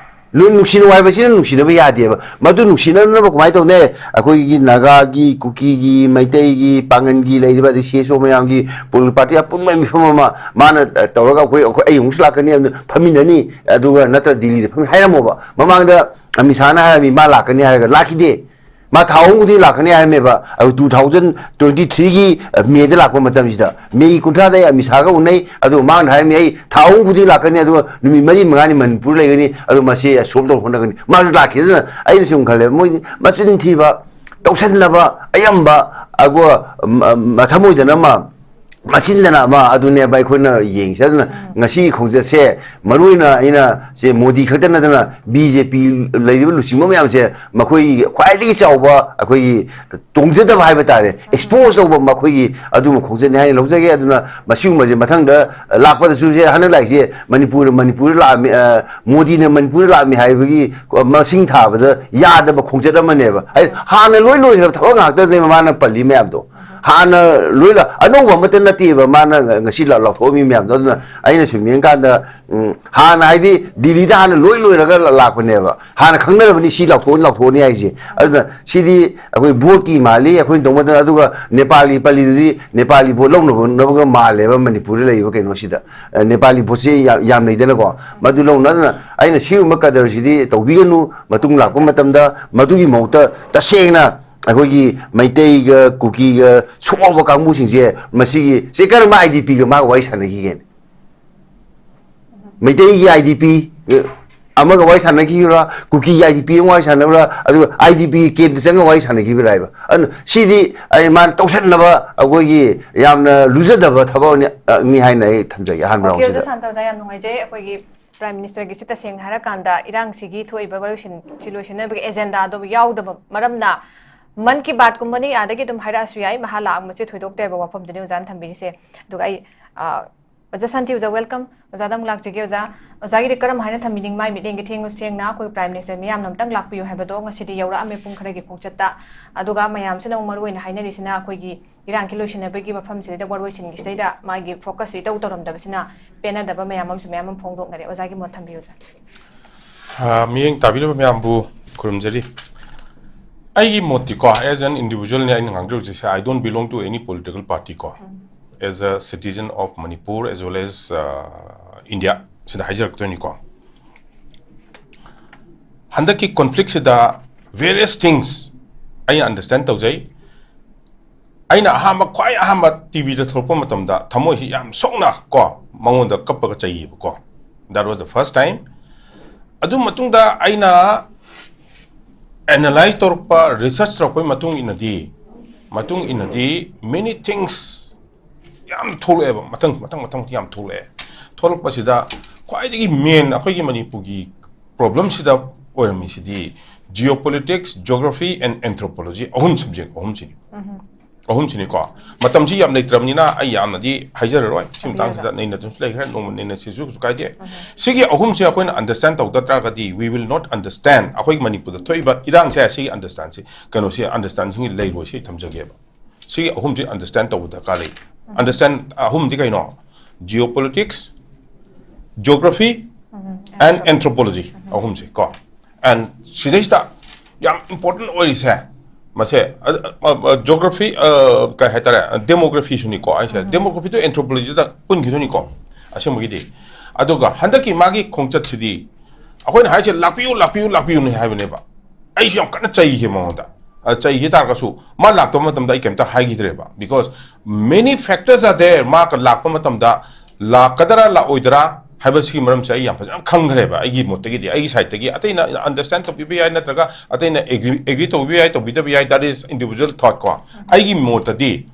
ꯅꯣꯏ ꯅꯨꯡꯁꯤꯅꯧ ꯍꯥꯏꯕꯁꯤꯅ ꯅꯨꯡꯁꯤꯅꯕ ꯌꯥꯗꯦꯕ꯫ ꯃꯗꯨ ꯅꯨꯡꯁꯤꯅꯅꯕ ꯀꯃꯥꯏꯅ ꯇꯧꯅꯤ? ꯑꯩꯈꯣꯏꯒꯤ ꯅꯥꯒꯥꯒꯤ, ꯀꯨꯀꯤꯒꯤ, ꯃꯩꯇꯩꯒꯤ, ꯄꯥꯡꯒꯟꯒꯤ ꯂꯩꯔꯤꯕ, ꯑꯗꯩ ꯁꯤ ꯑꯦꯁ ꯑꯣ ꯃꯌꯥꯝꯒꯤ, ꯄꯣꯂꯤꯇꯤꯀꯦꯜ ꯄꯥꯔꯇꯤ ꯑꯄꯨꯟꯕ ꯃꯤꯐꯝ ꯑꯃ ꯃꯥꯅ, ꯑ, ꯇꯧꯔꯒ ꯑꯩꯈꯣꯏ, ꯑꯩꯈꯣꯏ ꯑꯩ ꯑꯃꯨꯛꯁꯨ ꯂꯥꯛꯀꯅꯤ, ꯑꯗꯨ ꯐꯝꯃꯤꯟꯅꯅꯤ, ꯑꯗꯨꯒ ꯅꯠꯇ꯭ꯔ ꯗꯤꯜꯂꯤꯗ ꯐꯝꯃꯤꯟꯅ ꯍꯥꯏꯔꯝꯃꯣꯕ꯫ ꯃꯃꯥꯡꯗ ꯑꯃꯤꯠ ꯁꯥꯍꯅ ꯍꯥꯏꯔꯝꯃꯤ ꯃꯥ ꯂꯥꯛꯀꯅꯤ ꯍꯥꯏꯔꯒ ꯂꯥꯛꯈꯤꯗꯦ꯫ ꯃꯥ ꯊꯥ ꯑꯍꯨꯝ ꯈꯨꯗꯤꯡ ꯂꯥꯛꯀꯅꯤ ꯍꯥꯏꯔꯝꯃꯦꯕ꯫ ꯑꯗꯨ ꯇꯨ ꯊꯥꯎꯖꯟ ꯇ꯭ꯋꯦꯟꯇꯤ ꯊ꯭ꯔꯤꯒꯤ ꯃꯦꯗ ꯂꯥꯛꯄ ꯃꯇꯝꯁꯤꯗ, ꯃꯦꯒꯤ ꯀꯨꯟꯊ꯭ꯔꯥꯗ ꯑꯩ ꯑꯃꯤꯠ ꯁꯥꯍꯒ ꯎꯅꯩ꯫ ꯑꯗꯨ ꯃꯥꯅ ꯍꯥꯏꯔꯝꯃꯤ, "ꯑꯩ ꯊꯥ ꯑꯍꯨꯝ ꯈꯨꯗꯤꯡ ꯂꯥꯛꯀꯅꯤ, ꯑꯗꯨꯒ ꯅꯨꯃꯤꯠ ꯃꯔꯤ ꯃꯉꯥꯅꯤ ꯃꯅꯤꯄꯨꯔ ꯂꯩꯒꯅꯤ, ꯑꯗꯨ ꯃꯁꯤ ꯁꯣꯜꯕ ꯇꯧꯅꯕ ꯍꯣꯠꯅꯒꯅꯤ"꯫ ꯃꯥꯁꯨ ꯂꯥꯛꯈꯤ꯫ ꯑꯗꯨꯅ ꯑꯩꯅ ꯁꯨꯝ ꯈꯜꯂꯦ, ꯃꯣꯏ ꯃꯆꯤꯟ ꯊꯤꯕ, ꯇꯧꯁꯟꯅꯕ, ꯑꯌꯥꯝꯕ, ꯃ-, ꯃ-, ꯊꯃꯣꯏꯗꯅ ꯑꯃ, ꯃꯆꯤꯟꯗꯅ ꯑꯃ, ꯑꯗꯨꯅꯦꯕ ꯑꯩꯈꯣꯏꯅ ꯌꯦꯡꯉꯤꯁꯦ꯫ ꯑꯗꯨꯅ ꯉꯁꯤꯒꯤ ꯈꯣꯡꯆꯠꯁꯦ, ꯃꯔꯨ ꯑꯣꯏꯅ ꯑꯩꯅ ꯁꯦ ꯃꯣꯗꯤ ꯈꯛꯇ ꯅꯠꯇꯅ ꯕꯤ ꯖꯦ ꯄꯤ ꯂꯩꯔꯤꯕ ꯂꯨꯆꯤꯡꯕ ꯃꯌꯥꯝꯁꯦ, ꯃꯈꯣꯏꯒꯤ ꯈ꯭ꯋꯥꯏꯗꯒꯤ ꯆꯥꯎꯕ ꯑꯩꯈꯣꯏꯒꯤ ꯇꯣꯡꯖꯗꯕ ꯍꯥꯏꯕ ꯇꯥꯔꯦ, ꯑꯦꯛꯁꯄꯣꯖ ꯇꯧꯕ ꯃꯈꯣꯏꯒꯤ ꯑꯗꯨꯒꯨꯝꯕ ꯈꯣꯡꯆꯠꯅꯤ ꯍꯥꯏꯅ ꯂꯧꯖꯒꯦ꯫ ꯑꯗꯨꯅ ꯃꯁꯤꯒꯨꯝꯕꯁꯦ ꯃꯊꯪꯗ ꯂꯥꯛꯄꯗꯁꯨ ꯁꯦ, ꯍꯟꯗꯛ ꯂꯥꯛꯏꯁꯦ ꯃꯅꯤꯄꯨꯔ, ꯃꯅꯤꯄꯨꯔꯗ ꯂꯥꯛꯑꯝꯃꯤ, ꯑ, ꯃꯣꯗꯤꯅ ꯃꯅꯤꯄꯨꯔꯗ ꯂꯥꯛꯑꯝꯃꯤ ꯍꯥꯏꯕꯒꯤ ꯃꯁꯤꯡ ꯊꯥꯕꯗ ꯌꯥꯗꯕ ꯈꯣꯡꯆꯠ ꯑꯃꯅꯦꯕ꯫ ꯍꯥꯏꯗꯤ ꯍꯥꯟꯅ ꯂꯣꯏ ꯂꯣꯏꯈ꯭ꯔꯕ ꯊꯕꯛ ꯉꯥꯛꯇꯅꯦꯕ ꯃꯥꯅ ꯄꯜꯂꯤ ꯃꯌꯥꯝꯗꯣ꯫ ꯍꯥꯟꯅ ꯂꯣꯏ ꯂꯥ-, ꯑꯅꯧꯕ ꯑꯃꯠꯇ ꯅꯠꯇꯦꯕ ꯃꯥꯅ ꯉ-, ꯉꯁꯤ ꯂꯥ-, ꯂꯥꯎꯊꯣꯛꯑꯝꯃꯤ ꯃꯌꯥꯝꯗꯣ꯫ ꯑꯗꯨꯅ ꯑꯩꯅ ꯁꯨꯝ ꯌꯦꯡꯀꯥꯟꯗ, ꯎꯝ, ꯍꯥꯟꯅ ꯍꯥꯏꯗꯤ ꯗꯤꯜꯂꯤꯗ ꯍꯥꯟꯅ ꯂꯣꯏ ꯂꯣꯏꯔꯒ ꯂꯥ-, ꯂꯥꯛꯄꯅꯦꯕ꯫ ꯍꯥꯟꯅ ꯈꯪꯅꯔꯕꯅꯤ ꯁꯤ ꯂꯥꯎꯊꯣꯛꯑꯅꯤ, ꯂꯥꯎꯊꯣꯛꯑꯅꯤ ꯍꯥꯏꯁꯦ꯫ ꯑꯗꯨꯅ ꯁꯤꯗꯤ ꯑꯩꯈꯣꯏ ꯚꯣꯠꯀꯤ ꯃꯥꯜꯂꯤ, ꯑꯩꯈꯣꯏꯅ ꯇꯧꯕ ꯃꯇꯝꯗ, ꯑꯗꯨꯒ ꯅꯦꯄꯥꯂꯤ ꯄꯜꯂꯤꯗꯨꯗꯤ ꯅꯦꯄꯥꯂꯤ ꯚꯣꯠ ꯂꯧꯅꯕꯒ ꯃꯥꯜꯂꯦꯕ ꯃꯅꯤꯄꯨꯔꯗ ꯂꯩꯔꯤꯕ ꯀꯩꯅꯣꯁꯤꯗ꯫ ꯑ, ꯅꯦꯄꯥꯂꯤ ꯚꯣꯠꯁꯦ ꯌꯥ-, ꯌꯥꯝ ꯂꯩꯗꯅꯀꯣ꯫ ꯃꯗꯨ ꯂꯧꯅ, ꯑꯗꯨꯅ ꯑꯩꯅ ꯁꯤꯒꯨꯝꯕ ꯀꯗꯔꯁꯤꯗꯤ ꯇꯧꯕꯤꯒꯅꯨ, ꯃꯇꯨꯡ ꯂꯥꯛꯄ ꯃꯇꯝꯗ ꯃꯗꯨꯒꯤ ꯃꯍꯨꯠꯇ ꯇꯁꯦꯡꯅ ꯑꯩꯈꯣꯏꯒꯤ ꯃꯩꯇꯩꯒ ꯀꯨꯀꯤꯒ ꯁꯣꯛꯑꯕ ꯀꯥꯡꯕꯨꯁꯤꯡꯁꯦ, ꯃꯁꯤꯒꯤ, ꯁꯤ ꯀꯔꯝꯕ ꯑꯥꯏ ꯗꯤ ꯄꯤꯒ ꯃꯥꯒ ꯋꯥꯔꯤ ꯁꯥꯟꯅꯈꯤꯒꯦꯅꯦ? ꯃꯩꯇꯩꯒꯤ ꯑꯥꯏ ꯗꯤ ꯄꯤ ꯑꯃꯒ ꯋꯥꯔꯤ ꯁꯥꯟꯅꯈꯤꯕ꯭ꯔꯥ? ꯀꯨꯀꯤꯒꯤ ꯑꯥꯏ ꯗꯤ ꯄꯤ ꯑꯃꯒ ꯋꯥꯔꯤ ꯁꯥꯟꯅꯕ꯭ꯔꯥ? ꯑꯗꯨꯒ ꯑꯥꯏ ꯗꯤ ꯄꯤ ꯀꯦꯟꯗ꯭ꯔ ꯆꯪꯉꯒ ꯋꯥꯔꯤ ꯁꯥꯟꯅꯈꯤꯕ꯭ꯔꯥ ꯍꯥꯏꯕ? ꯑꯗꯨꯅ ꯁꯤꯗꯤ ꯑꯩ ꯃꯥꯅ ꯇꯧꯁꯟꯅꯕ ꯑꯩꯈꯣꯏꯒꯤ ꯌꯥꯝꯅ ꯂꯨꯖꯗꯕ ꯊꯕꯛꯅꯤ, ꯑ, ꯅꯤ ꯍꯥꯏꯅ ꯑꯩ ꯊꯝꯖꯒꯦ ꯑꯍꯥꯟꯕ ꯑꯣꯀꯦ, ꯑꯣꯖꯥ ꯔꯥꯎꯟꯁꯤꯗ꯫ ꯁꯥꯟꯇꯣꯁ, ꯌꯥꯝ ꯅꯨꯡꯉꯥꯏꯖꯩ꯫ ꯑꯩꯈꯣꯏꯒꯤ ꯄ꯭ꯔꯥꯏꯝ ꯃꯤꯅꯤꯁꯇꯔꯒꯤꯁꯤ ꯇꯁꯦꯡꯅ ꯍꯥꯏꯔꯀꯥꯟꯗ ꯏꯔꯥꯡꯁꯤꯒꯤ ꯊꯣꯛꯏꯕ ꯋꯥꯔꯣꯏꯁꯤꯟ-, ꯁꯤ ꯂꯣꯏꯁꯤꯟꯅꯕꯒꯤ ꯑꯦꯖꯦꯟꯗꯥꯗꯣ ꯌꯥꯎꯗꯕ ꯃꯔꯝꯅ ꯃꯟ ꯀꯤ ꯕꯥꯠꯀꯨꯝꯕꯅꯤ ꯑꯥꯗꯒꯤ ꯑꯗꯨꯝ ꯍꯥꯏꯔꯛꯑꯁꯨ ꯌꯥꯏ, ꯃꯍꯥ ꯂꯥꯛꯑꯝꯕꯁꯦ ꯊꯣꯏꯗꯣꯛꯇꯦ ꯍꯥꯏꯕ ꯋꯥꯐꯝꯗꯨꯅꯤ ꯑꯣꯖꯥꯅ ꯊꯝꯕꯤꯔꯤꯁꯦ꯫ ꯑꯗꯨꯒ ꯑꯩ, ꯑ, ꯑꯣꯖꯥ ꯁꯥꯟꯇꯤ, ꯑꯣꯖꯥ, welcome꯫ ꯑꯣꯖꯥꯗ ꯑꯃꯨꯛ ꯂꯥꯛꯆꯒꯦ, ꯑꯣꯖꯥ꯫ ꯑꯣꯖꯥꯒꯤꯗꯤ ꯀꯔꯝ ꯍꯥꯏꯅ ꯊꯝꯕꯤꯅꯤꯡ? ꯃꯥꯏ ꯃꯤꯠꯌꯦꯡꯒꯤ ꯊꯦꯡꯉꯨ ꯁꯦꯡꯅ ꯑꯩꯈꯣꯏ ꯄ꯭ꯔꯥꯏꯝ ꯃꯤꯅꯤꯁꯇꯔ ꯃꯤꯌꯥꯝꯅ ꯑꯃꯨꯛꯇꯪ ꯂꯥꯛꯄꯤꯌꯨ ꯍꯥꯏꯕꯗꯣ ꯉꯁꯤꯗꯤ ꯌꯧꯔꯛꯑꯝꯃꯦ ꯄꯨꯡ ꯈꯔꯒꯤ ꯈꯣꯡꯆꯠꯇ꯫ ꯑꯗꯨꯒ ꯃꯌꯥꯝꯁꯤꯅ ꯑꯃꯨꯛ ꯃꯔꯨ ꯑꯣꯏꯅ ꯍꯥꯏꯅꯔꯤꯁꯤꯅ ꯑꯩꯈꯣꯏꯒꯤ ꯏꯔꯥꯡꯒꯤ ꯂꯣꯏꯁꯤꯟꯅꯕꯒꯤ ꯃꯐꯝꯁꯤꯗꯩꯗ ꯋꯥꯔꯣꯏꯁꯤꯟꯒꯤꯁꯤꯗꯩꯗ ꯃꯥꯒꯤ ꯐꯣꯀꯁꯁꯤ ꯏꯇꯧ ꯇꯧꯔꯝꯗꯕꯁꯤꯅ ꯄꯦꯟꯅꯗꯕ ꯃꯌꯥꯝ ꯑꯃꯁꯨ ꯃꯌꯥꯝ ꯑꯃ ꯐꯣꯡꯗꯣꯛꯅꯔꯦ꯫ ꯑꯣꯖꯥꯒꯤ ꯃꯣꯠ ꯊꯝꯕꯤꯌꯨ, ꯑꯣꯖꯥ꯫ ꯑ, ꯃꯤꯠꯌꯦꯡ ꯇꯥꯕꯤꯔꯤꯕ ꯃꯌꯥꯝꯕꯨ ꯈꯨꯔꯨꯝꯖꯔꯤ꯫ ꯑꯩꯒꯤ ꯃꯣꯠꯇꯤꯀꯣ, as an individual ꯅꯦ ꯑꯩꯅ ꯉꯥꯡꯖꯔꯤꯁꯦ, I don't belong to any political party ꯀꯣ꯫ As a citizen of Manipur as well as, uh, India, ꯁꯤꯗ ꯍꯥꯏꯖꯔꯛꯇꯣꯏꯅꯤꯀꯣ꯫ ꯍꯟꯗꯛꯀꯤ conflict ꯁꯤꯗ various things ꯑꯩꯅ understand ꯇꯧꯖꯩ꯫ ꯑꯩꯅ ꯑꯍꯥꯟꯕ, ꯈ꯭ꯋꯥꯏ ꯑꯍꯥꯟꯕ ꯇꯤ ꯚꯤꯗ ꯊꯣꯛꯂꯛꯄ ꯃꯇꯝꯗ ꯊꯃꯣꯏꯁꯤ ꯌꯥꯝ ꯁꯣꯛꯅ ꯀꯣ, ꯃꯉꯣꯟꯗ ꯀꯞꯄꯒ ꯆꯩꯌꯦꯕꯀꯣ꯫ That was the first time. ꯑꯗꯨ ꯃꯇꯨꯡꯗ ꯑꯩꯅ analyze ꯇꯧꯔꯛꯄ, research ꯇꯧꯔꯛꯄꯒꯤ ꯃꯇꯨꯡ ꯏꯟꯅꯗꯤ, ꯃꯇꯨꯡ ꯏꯟꯅꯗꯤ many things ꯌꯥꯝ ꯊꯣꯛꯂꯛꯑꯦꯕ, ꯃꯊꯪ, ꯃꯊꯪ, ꯃꯊꯪ ꯌꯥꯝ ꯊꯣꯛꯂꯛꯑꯦ꯫ ꯊꯣꯛꯂꯛꯄꯁꯤꯗ ꯈ꯭ꯋꯥꯏꯗꯒꯤ main ꯑꯩꯈꯣꯏꯒꯤ ꯃꯅꯤꯄꯨꯔꯒꯤ problem ꯁꯤꯗ ꯑꯣꯏꯔꯝꯃꯤꯁꯤꯗꯤ geopolitics, geography and anthropology, ꯑꯍꯨꯝ subject ꯑꯍꯨꯝꯁꯤꯅꯤ꯫ ꯑꯍꯨꯝꯁꯤꯅꯤꯀꯣ꯫ ꯃꯇꯝꯁꯤ ꯌꯥꯝ ꯂꯩꯇ꯭ꯔꯕꯅꯤꯅ ꯑꯩ ꯌꯥꯝꯅꯗꯤ ꯍꯥꯏꯖꯔꯔꯣꯏ꯫ ꯁꯤ ꯃꯇꯥꯡꯁꯤꯗ ꯅꯩꯅꯗꯨꯅꯁꯨ ꯂꯩꯈ꯭ꯔꯦ, ꯅꯣꯡꯃ ꯅꯩꯅꯁꯤꯁꯨ ꯀꯩꯁꯨ ꯀꯥꯏꯗꯦ꯫ ꯁꯤꯒꯤ ꯑꯍꯨꯝꯁꯦ ꯑꯩꯈꯣꯏꯅ understand ꯇꯧꯗ ꯇꯥꯔꯒꯗꯤ we will not understand ꯑꯩꯈꯣꯏꯒꯤ ꯃꯅꯤꯄꯨꯔꯗ ꯊꯣꯛꯏꯕ ꯏꯔꯥꯡꯁꯦ꯫ ꯁꯤꯒꯤ understand ꯁꯤ, ꯀꯩꯅꯣꯁꯤ, understanding ꯁꯤ ꯂꯩꯔꯣꯏ, ꯁꯤ ꯊꯝꯖꯒꯦꯕ꯫ ꯁꯤꯒꯤ ꯑꯍꯨꯝꯁꯤ understand ꯇꯧꯕ ꯗꯔꯀꯥꯔ ꯂꯩ꯫ Understand ꯑꯍꯨꯝꯗꯤ ꯀꯩꯅꯣ? Geopolitics, geography and anthropology ꯑꯍꯨꯝꯁꯦ ꯀꯣ꯫ And ꯁꯤꯗꯩꯁꯤꯗ ꯌꯥꯝ important ꯑꯣꯏꯔꯤꯁꯦ ꯃꯁꯦ, geography, ꯀꯩ ꯍꯥꯏꯇꯥꯔꯦ, demographyꯁꯨꯅꯤꯀꯣ ꯑꯩꯁꯦ꯫ Demographyꯗꯣ anthropologyꯗ ꯄꯨꯟꯈꯤꯗꯣꯏꯅꯤꯀꯣ ꯑꯁꯦꯡꯕꯒꯤꯗꯤ꯫ ꯑꯗꯨꯒ ꯍꯟꯗꯛꯀꯤ ꯃꯥꯒꯤ ꯈꯣꯡꯆꯠꯁꯤꯗꯤ ꯑꯩꯈꯣꯏꯅ ꯍꯥꯏꯁꯦ ꯂꯥꯛꯄꯤꯌꯨ, ꯂꯥꯛꯄꯤꯌꯨ, ꯂꯥꯛꯄꯤꯌꯨꯅꯦ ꯍꯥꯏꯕꯅꯦꯕ꯫ ꯑꯩꯁꯨ ꯌꯥꯝ ꯀꯟꯅ ꯆꯩꯈꯤ ꯃꯉꯣꯟꯗ꯫ ꯑ, ꯆꯩꯈꯤ ꯇꯥꯔꯒꯁꯨ ꯃꯥ ꯂꯥꯛꯇꯕ ꯃꯇꯝꯗ ꯑꯩ ꯀꯩꯝꯇ ꯍꯥꯏꯈꯤꯗ꯭ꯔꯦꯕ꯫ Because many factors are there꯫ ꯃꯥ ꯂꯥꯛꯄ ꯃꯇꯝꯗ ꯂꯥꯛꯀꯗꯔꯥ ꯂꯥꯛꯑꯣꯏꯗꯔꯥ ꯍꯥꯏꯕꯁꯤꯒꯤ ꯃꯔꯝꯁꯦ ꯑꯩ ꯌꯥꯝ ꯐꯖꯅ ꯈꯪꯈ꯭ꯔꯦꯕ ꯑꯩꯒꯤ ꯃꯣꯠꯇꯒꯤꯗꯤ, ꯑꯩꯒꯤ sideꯇꯒꯤ꯫ ꯑꯇꯩꯅ understand ꯇꯧꯕꯤꯕ ꯌꯥꯏ, ꯅꯠꯇ꯭ꯔꯒ ꯑꯇꯩꯅ agree, agree ꯇꯧꯕꯤꯕ ꯌꯥꯏ, ꯇꯧꯕꯤꯗꯕ ꯌꯥꯏ, that is individual thought ꯀꯣ꯫ ꯑꯩꯒꯤ ꯃꯣꯠꯇꯗꯤ,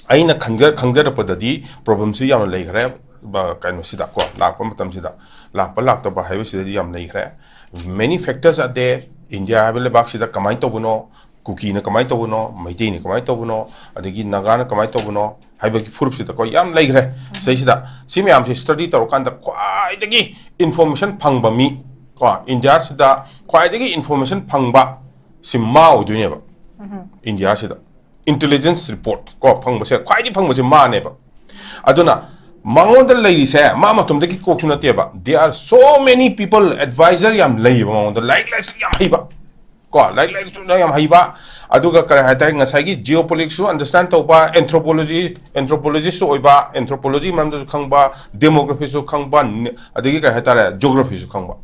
ꯑꯩꯅ ꯈꯪꯖ-, ꯈꯪꯖꯔꯛꯄꯗꯗꯤ problemꯁꯤ ꯌꯥꯝꯅ ꯂꯩꯈ꯭ꯔꯦ꯫ ꯕ-, ꯀꯩꯅꯣꯁꯤꯗ ꯀꯣ, ꯂꯥꯛꯄ ꯃꯇꯝꯁꯤꯗ ꯂꯥꯛꯄ ꯂꯥꯛꯇꯕ ꯍꯥꯏꯕꯁꯤꯗꯗꯤ ꯌꯥꯝ ꯂꯩꯈ꯭ꯔꯦ꯫ Many factors are there꯫ India ꯍꯥꯏꯕ ꯂꯩꯕꯥꯛꯁꯤꯗ ꯀꯃꯥꯏꯅ ꯇꯧꯕꯅꯣ, ꯀꯨꯀꯤꯅ ꯀꯃꯥꯏꯅ ꯇꯧꯕꯅꯣ, ꯃꯩꯇꯩꯅ ꯀꯃꯥꯏꯅ ꯇꯧꯕꯅꯣ, ꯑꯗꯒꯤ ꯅꯥꯒꯥꯅ ꯀꯃꯥꯏꯅ ꯇꯧꯕꯅꯣ ꯍꯥꯏꯕꯒꯤ ꯐꯨꯔꯨꯞꯁꯤꯗꯀꯣ ꯌꯥꯝ ꯂꯩꯈ꯭ꯔꯦ꯫ ꯁꯤꯗꯩꯁꯤꯗ ꯁꯤ ꯃꯌꯥꯝꯁꯤ study ꯇꯧꯔꯀꯥꯟꯗ ꯈ꯭ꯋꯥꯏꯗꯒꯤ information ꯐꯪꯕ ꯃꯤ ꯀꯣ, ꯏꯟꯗꯤꯌꯥꯁꯤꯗ ꯈ꯭ꯋꯥꯏꯗꯒꯤ information ꯐꯪꯕ ꯁꯤ ꯃꯥ ꯑꯣꯏꯗꯣꯏꯅꯦꯕ꯫ ꯏꯟꯗꯤꯌꯥꯁꯤꯗ intelligence report ꯀꯣ ꯐꯪꯕꯁꯦ, ꯈ꯭ꯋꯥꯏꯗꯒꯤ ꯐꯪꯕꯁꯦ ꯃꯥꯅꯦꯕ꯫ ꯑꯗꯨꯅ ꯃꯉꯣꯟꯗ ꯂꯩꯔꯤꯁꯦ ꯃꯥ ꯃꯇꯣꯝꯗꯒꯤ ꯀꯣꯛꯁꯨ ꯅꯠꯇꯦꯕ, there are so many people, advisor ꯌꯥꯝ ꯂꯩꯌꯦꯕ ꯃꯉꯣꯟꯗ, ꯂꯥꯏꯔꯤꯛ ꯂꯥꯏꯁꯨ ꯌꯥꯝ ꯍꯩꯕ ꯀꯣ, ꯂꯥꯏꯔꯤꯛ ꯂꯥꯏꯁꯨ ꯌꯥꯝ ꯍꯩꯕ꯫ ꯑꯗꯨꯒ ꯀꯔꯤ ꯍꯥꯏꯇꯥꯔꯦ, ꯉꯁꯥꯏꯒꯤ geopoliticsꯁꯨ understand ꯇꯧꯕ, anthropology, anthropologistꯁꯨ ꯑꯣꯏꯕ, anthropology ꯃꯔꯝꯗꯁꯨ ꯈꯪꯕ, demographyꯁꯨ ꯈꯪꯕ, ꯅ-, ꯑꯗꯒꯤ ꯀꯔꯤ ꯍꯥꯏꯇꯥꯔꯦ, geographyꯁꯨ ꯈꯪꯕ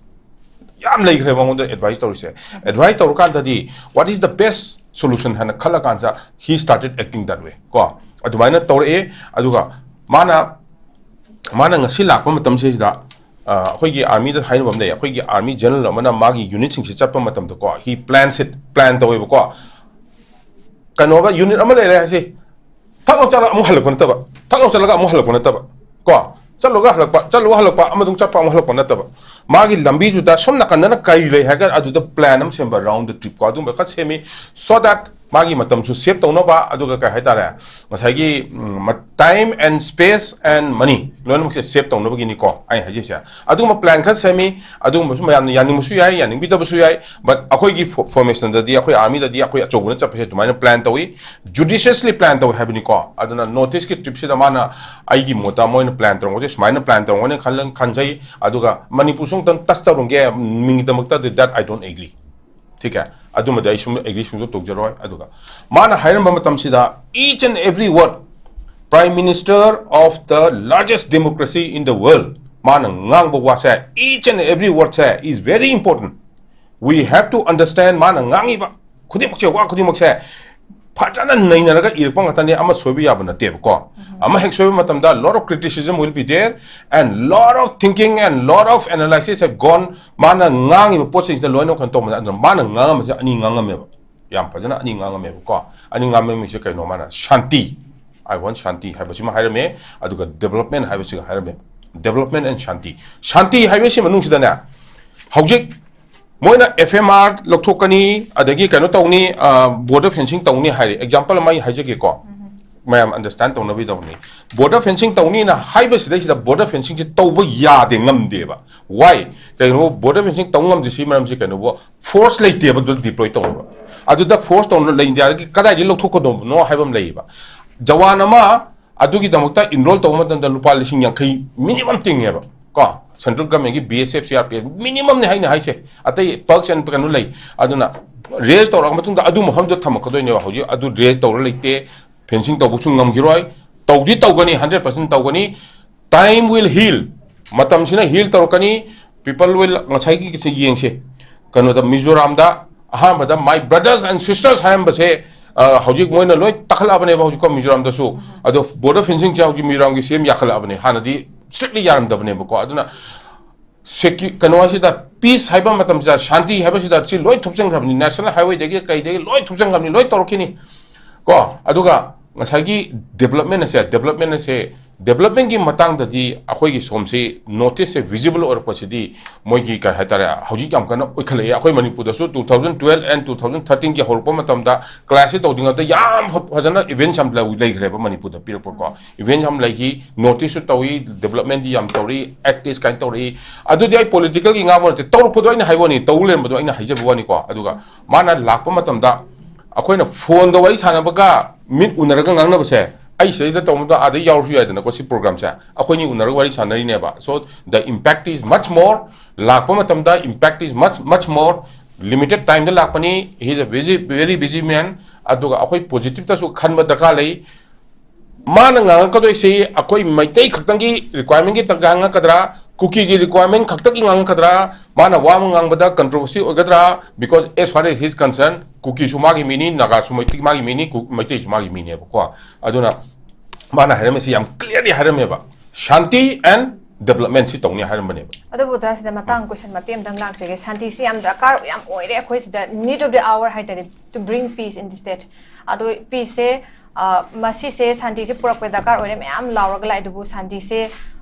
ꯌꯥꯝ ꯂꯩꯈ꯭ꯔꯦ ꯃꯉꯣꯟꯗ advice ꯇꯧꯔꯤꯁꯦ꯫ Advice ꯇꯧꯔꯀꯥꯟꯗꯗꯤ what is the best solution ꯍꯥꯏꯅ ꯈꯜꯂꯀꯥꯟꯗ he started acting that way ꯀꯣ, ꯑꯗꯨꯃꯥꯏꯅ ꯇꯧꯔꯛꯑꯦ꯫ ꯑꯗꯨꯒ ꯃꯥꯅ, ꯃꯥꯅ ꯉꯁꯤ ꯂꯥꯛꯄ ꯃꯇꯝꯁꯤꯗ, ꯑ, ꯑꯩꯈꯣꯏꯒꯤ armyꯗ ꯍꯥꯏꯅꯕ ꯑꯃ ꯂꯩ, ꯑꯩꯈꯣꯏꯒꯤ army general ꯑꯃꯅ ꯃꯥꯒꯤ unitꯁꯤꯡꯁꯦ ꯆꯠꯄ ꯃꯇꯝꯗꯀꯣ, he plans it, plan ꯇꯧꯋꯦꯕꯀꯣ꯫ ꯀꯩꯅꯣꯒ unit ꯑꯃ ꯂꯩꯔꯦ ꯍꯥꯏꯁꯦ, ꯊꯛ ꯂꯥꯎ ꯆꯠꯂꯒ ꯑꯃꯨꯛ ꯍꯜꯂꯛꯄ ꯅꯠꯇꯕ, ꯊꯛ ꯂꯥꯎ ꯆꯠꯂꯒ ꯑꯃꯨꯛ ꯍꯜꯂꯛꯄ ꯅꯠꯇꯕ ꯀꯣ, ꯆꯠꯂꯒ ꯍꯜꯂꯛꯄ, ꯆꯠꯂꯒ ꯍꯜꯂꯛꯄ, ꯑꯃꯗꯨ ꯆꯠꯄ ꯑꯃꯨꯛ ꯍꯜꯂꯛꯄ ꯅꯠꯇꯕ, ꯃꯥꯒꯤ ꯂꯝꯕꯤꯗꯨꯗ ꯁꯣꯝ ꯅꯥꯀꯟꯗꯅ ꯀꯔꯤ ꯂꯩ ꯍꯥꯏꯔꯒ ꯑꯗꯨꯗ plan ꯑꯃ ꯁꯦꯝꯕ, round the trip ꯀꯣ, ꯑꯗꯨꯝꯕ ꯈꯔ ꯁꯦꯝꯃꯤ, so that ꯃꯥꯒꯤ ꯃꯇꯝꯁꯨ save ꯇꯧꯅꯕ, ꯑꯗꯨꯒ ꯀꯩ ꯍꯥꯏꯇꯥꯔꯦ, ꯉꯁꯥꯏꯒꯤ, ꯎꯝ, ꯃ-, time and space and money ꯂꯣꯏꯅꯃꯛꯁꯦ save ꯇꯧꯅꯕꯒꯤꯅꯤꯀꯣ ꯑꯩ ꯍꯥꯏꯖꯩꯁꯦ꯫ ꯑꯗꯨꯒꯨꯝꯕ plan ꯈꯔ ꯁꯦꯝꯃꯤ, ꯑꯗꯨꯒꯨꯝꯕꯁꯨ ꯃꯌꯥꯝꯅ ꯌꯥꯅꯤꯡꯕꯁꯨ ꯌꯥꯏ, ꯌꯥꯅꯤꯡꯕꯤꯗꯕꯁꯨ ꯌꯥꯏ, but ꯑꯩꯈꯣꯏꯒꯤ ꯐꯣ-, formationꯗꯗꯤ, ꯑꯩꯈꯣꯏ armyꯗꯗꯤ, ꯑꯩꯈꯣꯏ ꯑꯆꯧꯕꯅ ꯆꯠꯄꯁꯦ ꯑꯗꯨꯃꯥꯏꯅ plan ꯇꯧꯏ, judiciously plan ꯇꯧꯏ ꯍꯥꯏꯕꯅꯤꯀꯣ꯫ ꯑꯗꯨꯅ North Eastꯀꯤ tripꯁꯤꯗ ꯃꯥꯅ ꯑꯩꯒꯤ ꯃꯣꯠꯇ ꯃꯣꯏꯅ plan ꯇꯧꯔꯝꯒꯁꯦ ꯁꯨꯃꯥꯏꯅ plan ꯇꯧꯔꯝꯒꯅꯤ ꯈꯜꯂ-, ꯈꯟꯖꯩ꯫ ꯑꯗꯨꯒ ꯃꯅꯤꯄꯨꯔꯁꯨ ꯑꯃꯨꯛꯇꯪ touch ꯇꯧꯔꯝꯒꯦ ꯃꯤꯡꯒꯤꯗꯃꯛꯇ, that I don't agree꯫ ꯊꯤꯀꯦ? ꯑꯗꯨꯃꯗꯤ ꯑꯩ ꯁꯨꯝ agree ꯁꯨꯡꯇꯧ ꯇꯧꯖꯔꯣꯏ꯫ ꯑꯗꯨꯒ ꯃꯥꯅ ꯍꯥꯏꯔꯝꯕ ꯃꯇꯝꯁꯤꯗ, each and every word, Prime Minister of the largest democracy in the world, ꯃꯥꯅ ꯉꯥꯡꯕ ꯋꯥꯁꯦ, each and every wordꯁꯦ is very important. We have to understand, ꯃꯥꯅ ꯉꯥꯡꯉꯤꯕ ꯈꯨꯗꯤꯡꯃꯛꯁꯦ, ꯋꯥ ꯈꯨꯗꯤꯡꯃꯛꯁꯦ ꯐꯖꯅ ꯅꯩꯅꯔꯒ ꯏꯔꯛꯄ ꯉꯥꯛꯇꯅꯦ, ꯑꯃ ꯁꯣꯏꯕ ꯌꯥꯕ ꯅꯠꯇꯦꯕꯀꯣ꯫ ꯑꯃ ꯍꯦꯛ ꯁꯣꯏꯕ ꯃꯇꯝꯗ, lot of criticism will be there, and lot of thinking and lot of analysis have gone, ꯃꯥꯅ ꯉꯥꯡꯉꯤꯕ ꯄꯣꯠꯁꯤꯡꯁꯤꯗ ꯂꯣꯏꯅ ꯀꯩꯅꯣ ꯇꯧꯕꯅꯦ꯫ ꯑꯗꯨꯅ ꯃꯥꯅ ꯉꯥꯡꯉꯝꯕꯁꯦ ꯑꯅꯤ ꯉꯥꯡꯉꯝꯃꯦꯕ, ꯌꯥꯝ ꯐꯖꯅ ꯑꯅꯤ ꯉꯥꯡꯉꯝꯃꯦꯕꯀꯣ꯫ ꯑꯅꯤ ꯉꯥꯡꯉꯝꯃꯤꯁꯦ ꯀꯩꯅꯣ? ꯃꯥꯅ "ꯁꯥꯟꯇꯤ, I want ꯁꯥꯟꯇꯤ" ꯍꯥꯏꯕꯁꯤꯃ ꯍꯥꯏꯔꯝꯃꯦ, ꯑꯗꯨꯒ "development" ꯍꯥꯏꯕꯁꯤꯒ ꯍꯥꯏꯔꯝꯃꯦ꯫ Development and ꯁꯥꯟꯇꯤ, ꯁꯥꯟꯇꯤ ꯍꯥꯏꯕꯁꯤ ꯃꯅꯨꯡꯁꯤꯗꯅꯦ, ꯍꯧꯖꯤꯛ ꯃꯣꯏꯅ F M R ꯂꯧꯊꯣꯛꯀꯅꯤ, ꯑꯗꯒꯤ ꯀꯩꯅꯣ ꯇꯧꯅꯤ, ꯑ, border fencing ꯇꯧꯅꯤ ꯍꯥꯏꯔꯦ꯫ Example ꯑꯃ ꯑꯩ ꯍꯥꯏꯖꯒꯦꯀꯣ, ꯃꯌꯥꯝ understand ꯇꯧꯅꯕꯒꯤꯗꯃꯛꯅꯤ꯫ Border fencing ꯇꯧꯅꯤꯅ ꯍꯥꯏꯕꯁꯤꯗꯩꯁꯤꯗ border fencingꯁꯦ ꯇꯧꯕ ꯌꯥꯗꯦ, ꯉꯝꯗꯦꯕ꯫ Why? ꯀꯩꯅꯣ, border fencing ꯇꯧ ꯉꯝꯗ꯭ꯔꯤꯁꯤ ꯃꯔꯝꯁꯤ ꯀꯩꯅꯣꯕꯨ, force ꯂꯩꯇꯦꯕ ꯑꯗꯨ deploy ꯇꯧꯅꯕ꯫ ꯑꯗꯨꯗ force ꯇꯧꯅ ꯂꯩ ꯏꯟꯗꯤꯌꯥꯗꯒꯤ ꯀꯗꯥꯏꯗꯒꯤ ꯂꯧꯊꯣꯛꯀꯗꯧꯕꯅꯣ ꯍꯥꯏꯕ ꯑꯃ ꯂꯩꯌꯦꯕ꯫ ꯖꯋꯥꯟ ꯑꯃ ꯑꯗꯨꯒꯤꯗꯃꯛꯇ enroll ꯇꯧꯕ ꯃꯇꯝꯗ ꯂꯨꯄꯥ ꯂꯤꯁꯤꯡ ꯌꯥꯡꯈꯩ minimum ꯇꯤꯡꯉꯦꯕ ꯀꯣ꯫ Central governmentꯀꯤ B S F, C R P F minimumꯅꯤ ꯍꯥꯏꯅ ꯍꯥꯏꯁꯦ꯫ ꯑꯇꯩ perks and ꯀꯩꯅꯣ ꯂꯩ꯫ ꯑꯗꯨꯅ raise ꯇꯧꯔꯛꯑ ꯃꯇꯨꯡꯗ ꯑꯗꯨ ꯃꯐꯝꯗꯨꯗ ꯊꯝꯃꯛꯀꯗꯣꯏꯅꯦꯕ꯫ ꯍꯧꯖꯤꯛ ꯑꯗꯨ raise ꯇꯧꯔ ꯂꯩꯇꯦ, fencing ꯇꯧꯕꯁꯨ ꯉꯝꯈꯤꯔꯣꯏ꯫ ꯇꯧꯗꯤ ꯇꯧꯒꯅꯤ, hundred percent ꯇꯧꯒꯅꯤ꯫ Time will heal, ꯃꯇꯝꯁꯤꯅ heal ꯇꯧꯔꯛꯀꯅꯤ꯫ People will, ꯉꯁꯥꯏꯒꯤ ꯁꯤ ꯌꯦꯡꯁꯦ, ꯀꯩꯅꯣꯗ, ꯃꯤꯖꯣꯔꯥꯝꯗ ꯑꯍꯥꯟꯕꯗ "My brothers and sisters" ꯍꯥꯏꯔꯝꯕꯁꯦ, ꯑ, ꯍꯧꯖꯤꯛ ꯃꯣꯏꯅ ꯂꯣꯏ ꯇꯛꯈꯠꯂꯛꯑꯕꯅꯦꯕ ꯍꯧꯖꯤꯛꯀꯣ꯫ ꯃꯤꯖꯣꯔꯥꯝꯗꯁꯨ ꯑꯗꯣ border fencingꯁꯦ ꯍꯧꯖꯤꯛ ꯃꯤꯖꯣꯔꯥꯝꯒꯤ C M ꯌꯥꯈꯠꯂꯛꯑꯕꯅꯦ, ꯍꯥꯟꯅꯗꯤ strictly ꯌꯥꯔꯝꯗꯕꯅꯦꯕꯀꯣ꯫ ꯑꯗꯨꯅ secu-, ꯀꯩꯅꯣ ꯍꯥꯏꯁꯤꯗ, peace ꯍꯥꯏꯕ ꯃꯇꯝꯁꯤꯗ, ꯁꯥꯟꯇꯤ ꯍꯥꯏꯕꯁꯤꯗ ꯁꯤ ꯂꯣꯏ ꯊꯨꯞꯆꯟꯈ꯭ꯔꯕꯅꯤ, national highwayꯗꯒꯤ ꯀꯩꯗꯒꯤ ꯂꯣꯏ ꯊꯨꯞꯆꯟꯈ꯭ꯔꯕꯅꯤ, ꯂꯣꯏ ꯇꯧꯔꯛꯈꯤꯅꯤ ꯀꯣ꯫ ꯑꯗꯨꯒ ꯉꯁꯥꯏꯒꯤ development ꯑꯁꯦ, development ꯑꯁꯦ ꯗꯦꯕꯂꯞꯃꯦꯟꯒꯤ ꯃꯇꯥꯡꯗꯗꯤ ꯑꯩꯈꯣꯏꯒꯤ ꯁꯣꯝꯁꯤ ꯅꯣꯔꯠ ꯏꯁꯁꯦ ꯚꯤꯖꯤꯕꯜ ꯑꯣꯏꯔꯛꯄꯁꯤꯗꯤ ꯃꯣꯏꯒꯤ ꯀꯩ ꯍꯥꯏꯇꯥꯔꯦ, ꯍꯧꯖꯤꯛ ꯌꯥꯝ ꯀꯟꯅ ꯑꯣꯏꯈꯠꯂꯛꯑꯦ꯫ ꯑꯩꯈꯣꯏ ꯃꯅꯤꯄꯨꯔꯗꯁꯨ two thousand twelve and two thousand thirteenꯒꯤ ꯍꯧꯔꯛꯄ ꯃꯇꯝꯗ ꯀ꯭ꯂꯥꯁꯁꯦ ꯇꯧꯗ꯭ꯔꯤꯉꯩꯗ ꯌꯥꯝ ꯐ- ꯐꯖꯅ ꯏꯚꯦꯟꯠꯁ ꯌꯥꯝ ꯂꯩ- ꯂꯩꯈ꯭ꯔꯦꯕ ꯃꯅꯤꯄꯨꯔꯗ ꯄꯤꯔꯛꯄꯀꯣ꯫ ꯏꯚꯦꯟꯠ ꯌꯥꯝ ꯂꯩꯈꯤ, ꯅꯣꯔꯠ ꯏꯁꯁꯨ ꯇꯧꯏ, ꯗꯦꯕꯂꯞꯃꯦꯟꯗꯤ ꯌꯥꯝ ꯇꯧꯔꯤ, ꯑꯦꯛꯇꯤꯁ ꯀꯥꯏꯅ ꯇꯧꯔꯛꯏ꯫ ꯑꯗꯨꯗꯤ ꯑꯩ ꯄꯣꯂꯤꯇꯤꯀꯦꯜꯒꯤ ꯉꯥꯡꯕ ꯅꯠꯇꯦ, ꯇꯧꯔꯛꯄꯗꯣ ꯑꯩꯅ ꯍꯥꯏꯕ ꯋꯥꯅꯤ, ꯇꯧ ꯂꯩꯔꯝꯕꯗꯣ ꯑꯩꯅ ꯍꯥꯏꯖꯕ ꯋꯥꯅꯤꯀꯣ꯫ ꯑꯗꯨꯒ ꯃꯥꯅ ꯂꯥꯛꯄ ꯃꯇꯝꯗ ꯑꯩꯈꯣꯏꯅ ꯐꯣꯟꯗ ꯋꯥꯔꯤ ꯁꯥꯟꯅꯕꯒ ꯃꯤꯠ ꯎꯅꯔꯒ ꯉꯥꯡꯅꯕꯁꯦ, ꯑꯩ ꯁꯤꯗꯩꯗ ꯇꯧꯕꯗ ꯑꯥꯗ ꯌꯥꯎꯔꯁꯨ ꯌꯥꯏꯗꯅꯀꯣ, ꯁꯤ ꯄ꯭ꯔꯣꯒ꯭ꯔꯥꯝꯁꯦ ꯑꯩꯈꯣꯏꯅꯤ ꯎꯅꯔꯒ ꯋꯥꯔꯤ ꯁꯥꯟꯅꯔꯤꯅꯦꯕ꯫ So the impact is much more, ꯂꯥꯛꯄ ꯃꯇꯝꯗ impact is much much more, limited timeꯗ ꯂꯥꯛꯄꯅꯤ, he is a busy, very busy man꯫ ꯑꯗꯨꯒ ꯑꯩꯈꯣꯏ ꯄꯣꯖꯤꯇꯤꯞꯇꯁꯨ ꯈꯟꯕ ꯗꯔꯀꯥꯔ ꯂꯩ꯫ ꯃꯥꯅ ꯉꯥꯡꯉꯛꯀꯗꯣꯏꯁꯤ ꯑꯩꯈꯣꯏ ꯃꯩꯇꯩ ꯈꯛꯇꯪꯒꯤ ꯔꯤꯀ꯭ꯋꯥꯏꯔꯃꯦꯟꯒꯤ ꯉꯥꯡꯉꯛꯀꯗ꯭ꯔꯥ, ꯀꯨꯀꯤꯒꯤ ꯔꯤꯀ꯭ꯋꯥꯏꯔꯃꯦꯟ ꯈꯛꯇꯒꯤ ꯉꯥꯡꯉꯛꯀꯗ꯭ꯔꯥ, ꯃꯥꯅ ꯋꯥ ꯑꯃ ꯉꯥꯡꯕꯗ ꯀꯟꯇ꯭ꯔꯣꯚꯔꯁꯤ ꯑꯣꯏꯒꯗ꯭ꯔꯥ? Because as far as he's concerned, ꯀꯨꯀꯤꯁꯨ ꯃꯥꯒꯤ ꯃꯤꯅꯤ, ꯅꯥꯒꯥꯁꯨ ꯃꯩꯇꯩ ꯃꯥꯒꯤ ꯃꯤꯅꯤ, ꯀꯨ- ꯃꯩꯇꯩꯁꯨ ꯃꯥꯒꯤ ꯃꯤꯅꯦꯕꯀꯣ꯫ ꯑꯗꯨꯅ ꯃꯥꯅ ꯍꯥꯏꯔꯝꯃꯤꯁꯤ ꯌꯥꯝ clearly ꯍꯥꯏꯔꯝꯃꯦꯕ, ꯁꯥꯟꯇꯤ and development ꯁꯤ ꯇꯧꯅꯤ ꯍꯥꯏꯔꯝꯕꯅꯦꯕ꯫ ꯑꯗꯨꯕꯨ ꯑꯣꯖꯥ, ꯁꯤꯗ ꯃꯇꯥꯡ ꯀꯣꯏꯁꯟ ꯃꯇꯦꯛ ꯑꯝꯇꯪ ꯂꯥꯛꯆꯒꯦ꯫ ꯁꯥꯟꯇꯤꯁꯤ ꯌꯥꯝ ꯗꯔꯀꯥꯔ ꯌꯥꯝ ꯑꯣꯏꯔꯦ ꯑꯩꯈꯣꯏ ꯁꯤꯗ, need of the hour ꯍꯥꯏꯇꯥꯔꯦ, to bring peace in the state꯫ ꯑꯗꯣ ꯄꯤꯁꯁꯦ, ꯑ, ꯃꯁꯤꯁꯦ, ꯁꯥꯟꯇꯤꯁꯦ ꯄꯨꯔꯛꯄ ꯗꯔꯀꯥꯔ ꯑꯣꯏꯔꯦ ꯃꯌꯥꯝ ꯂꯥꯎꯔꯒ ꯂꯥꯛꯑꯦ, ꯑꯗꯨꯕꯨ ꯁꯥꯟꯇꯤꯁꯦ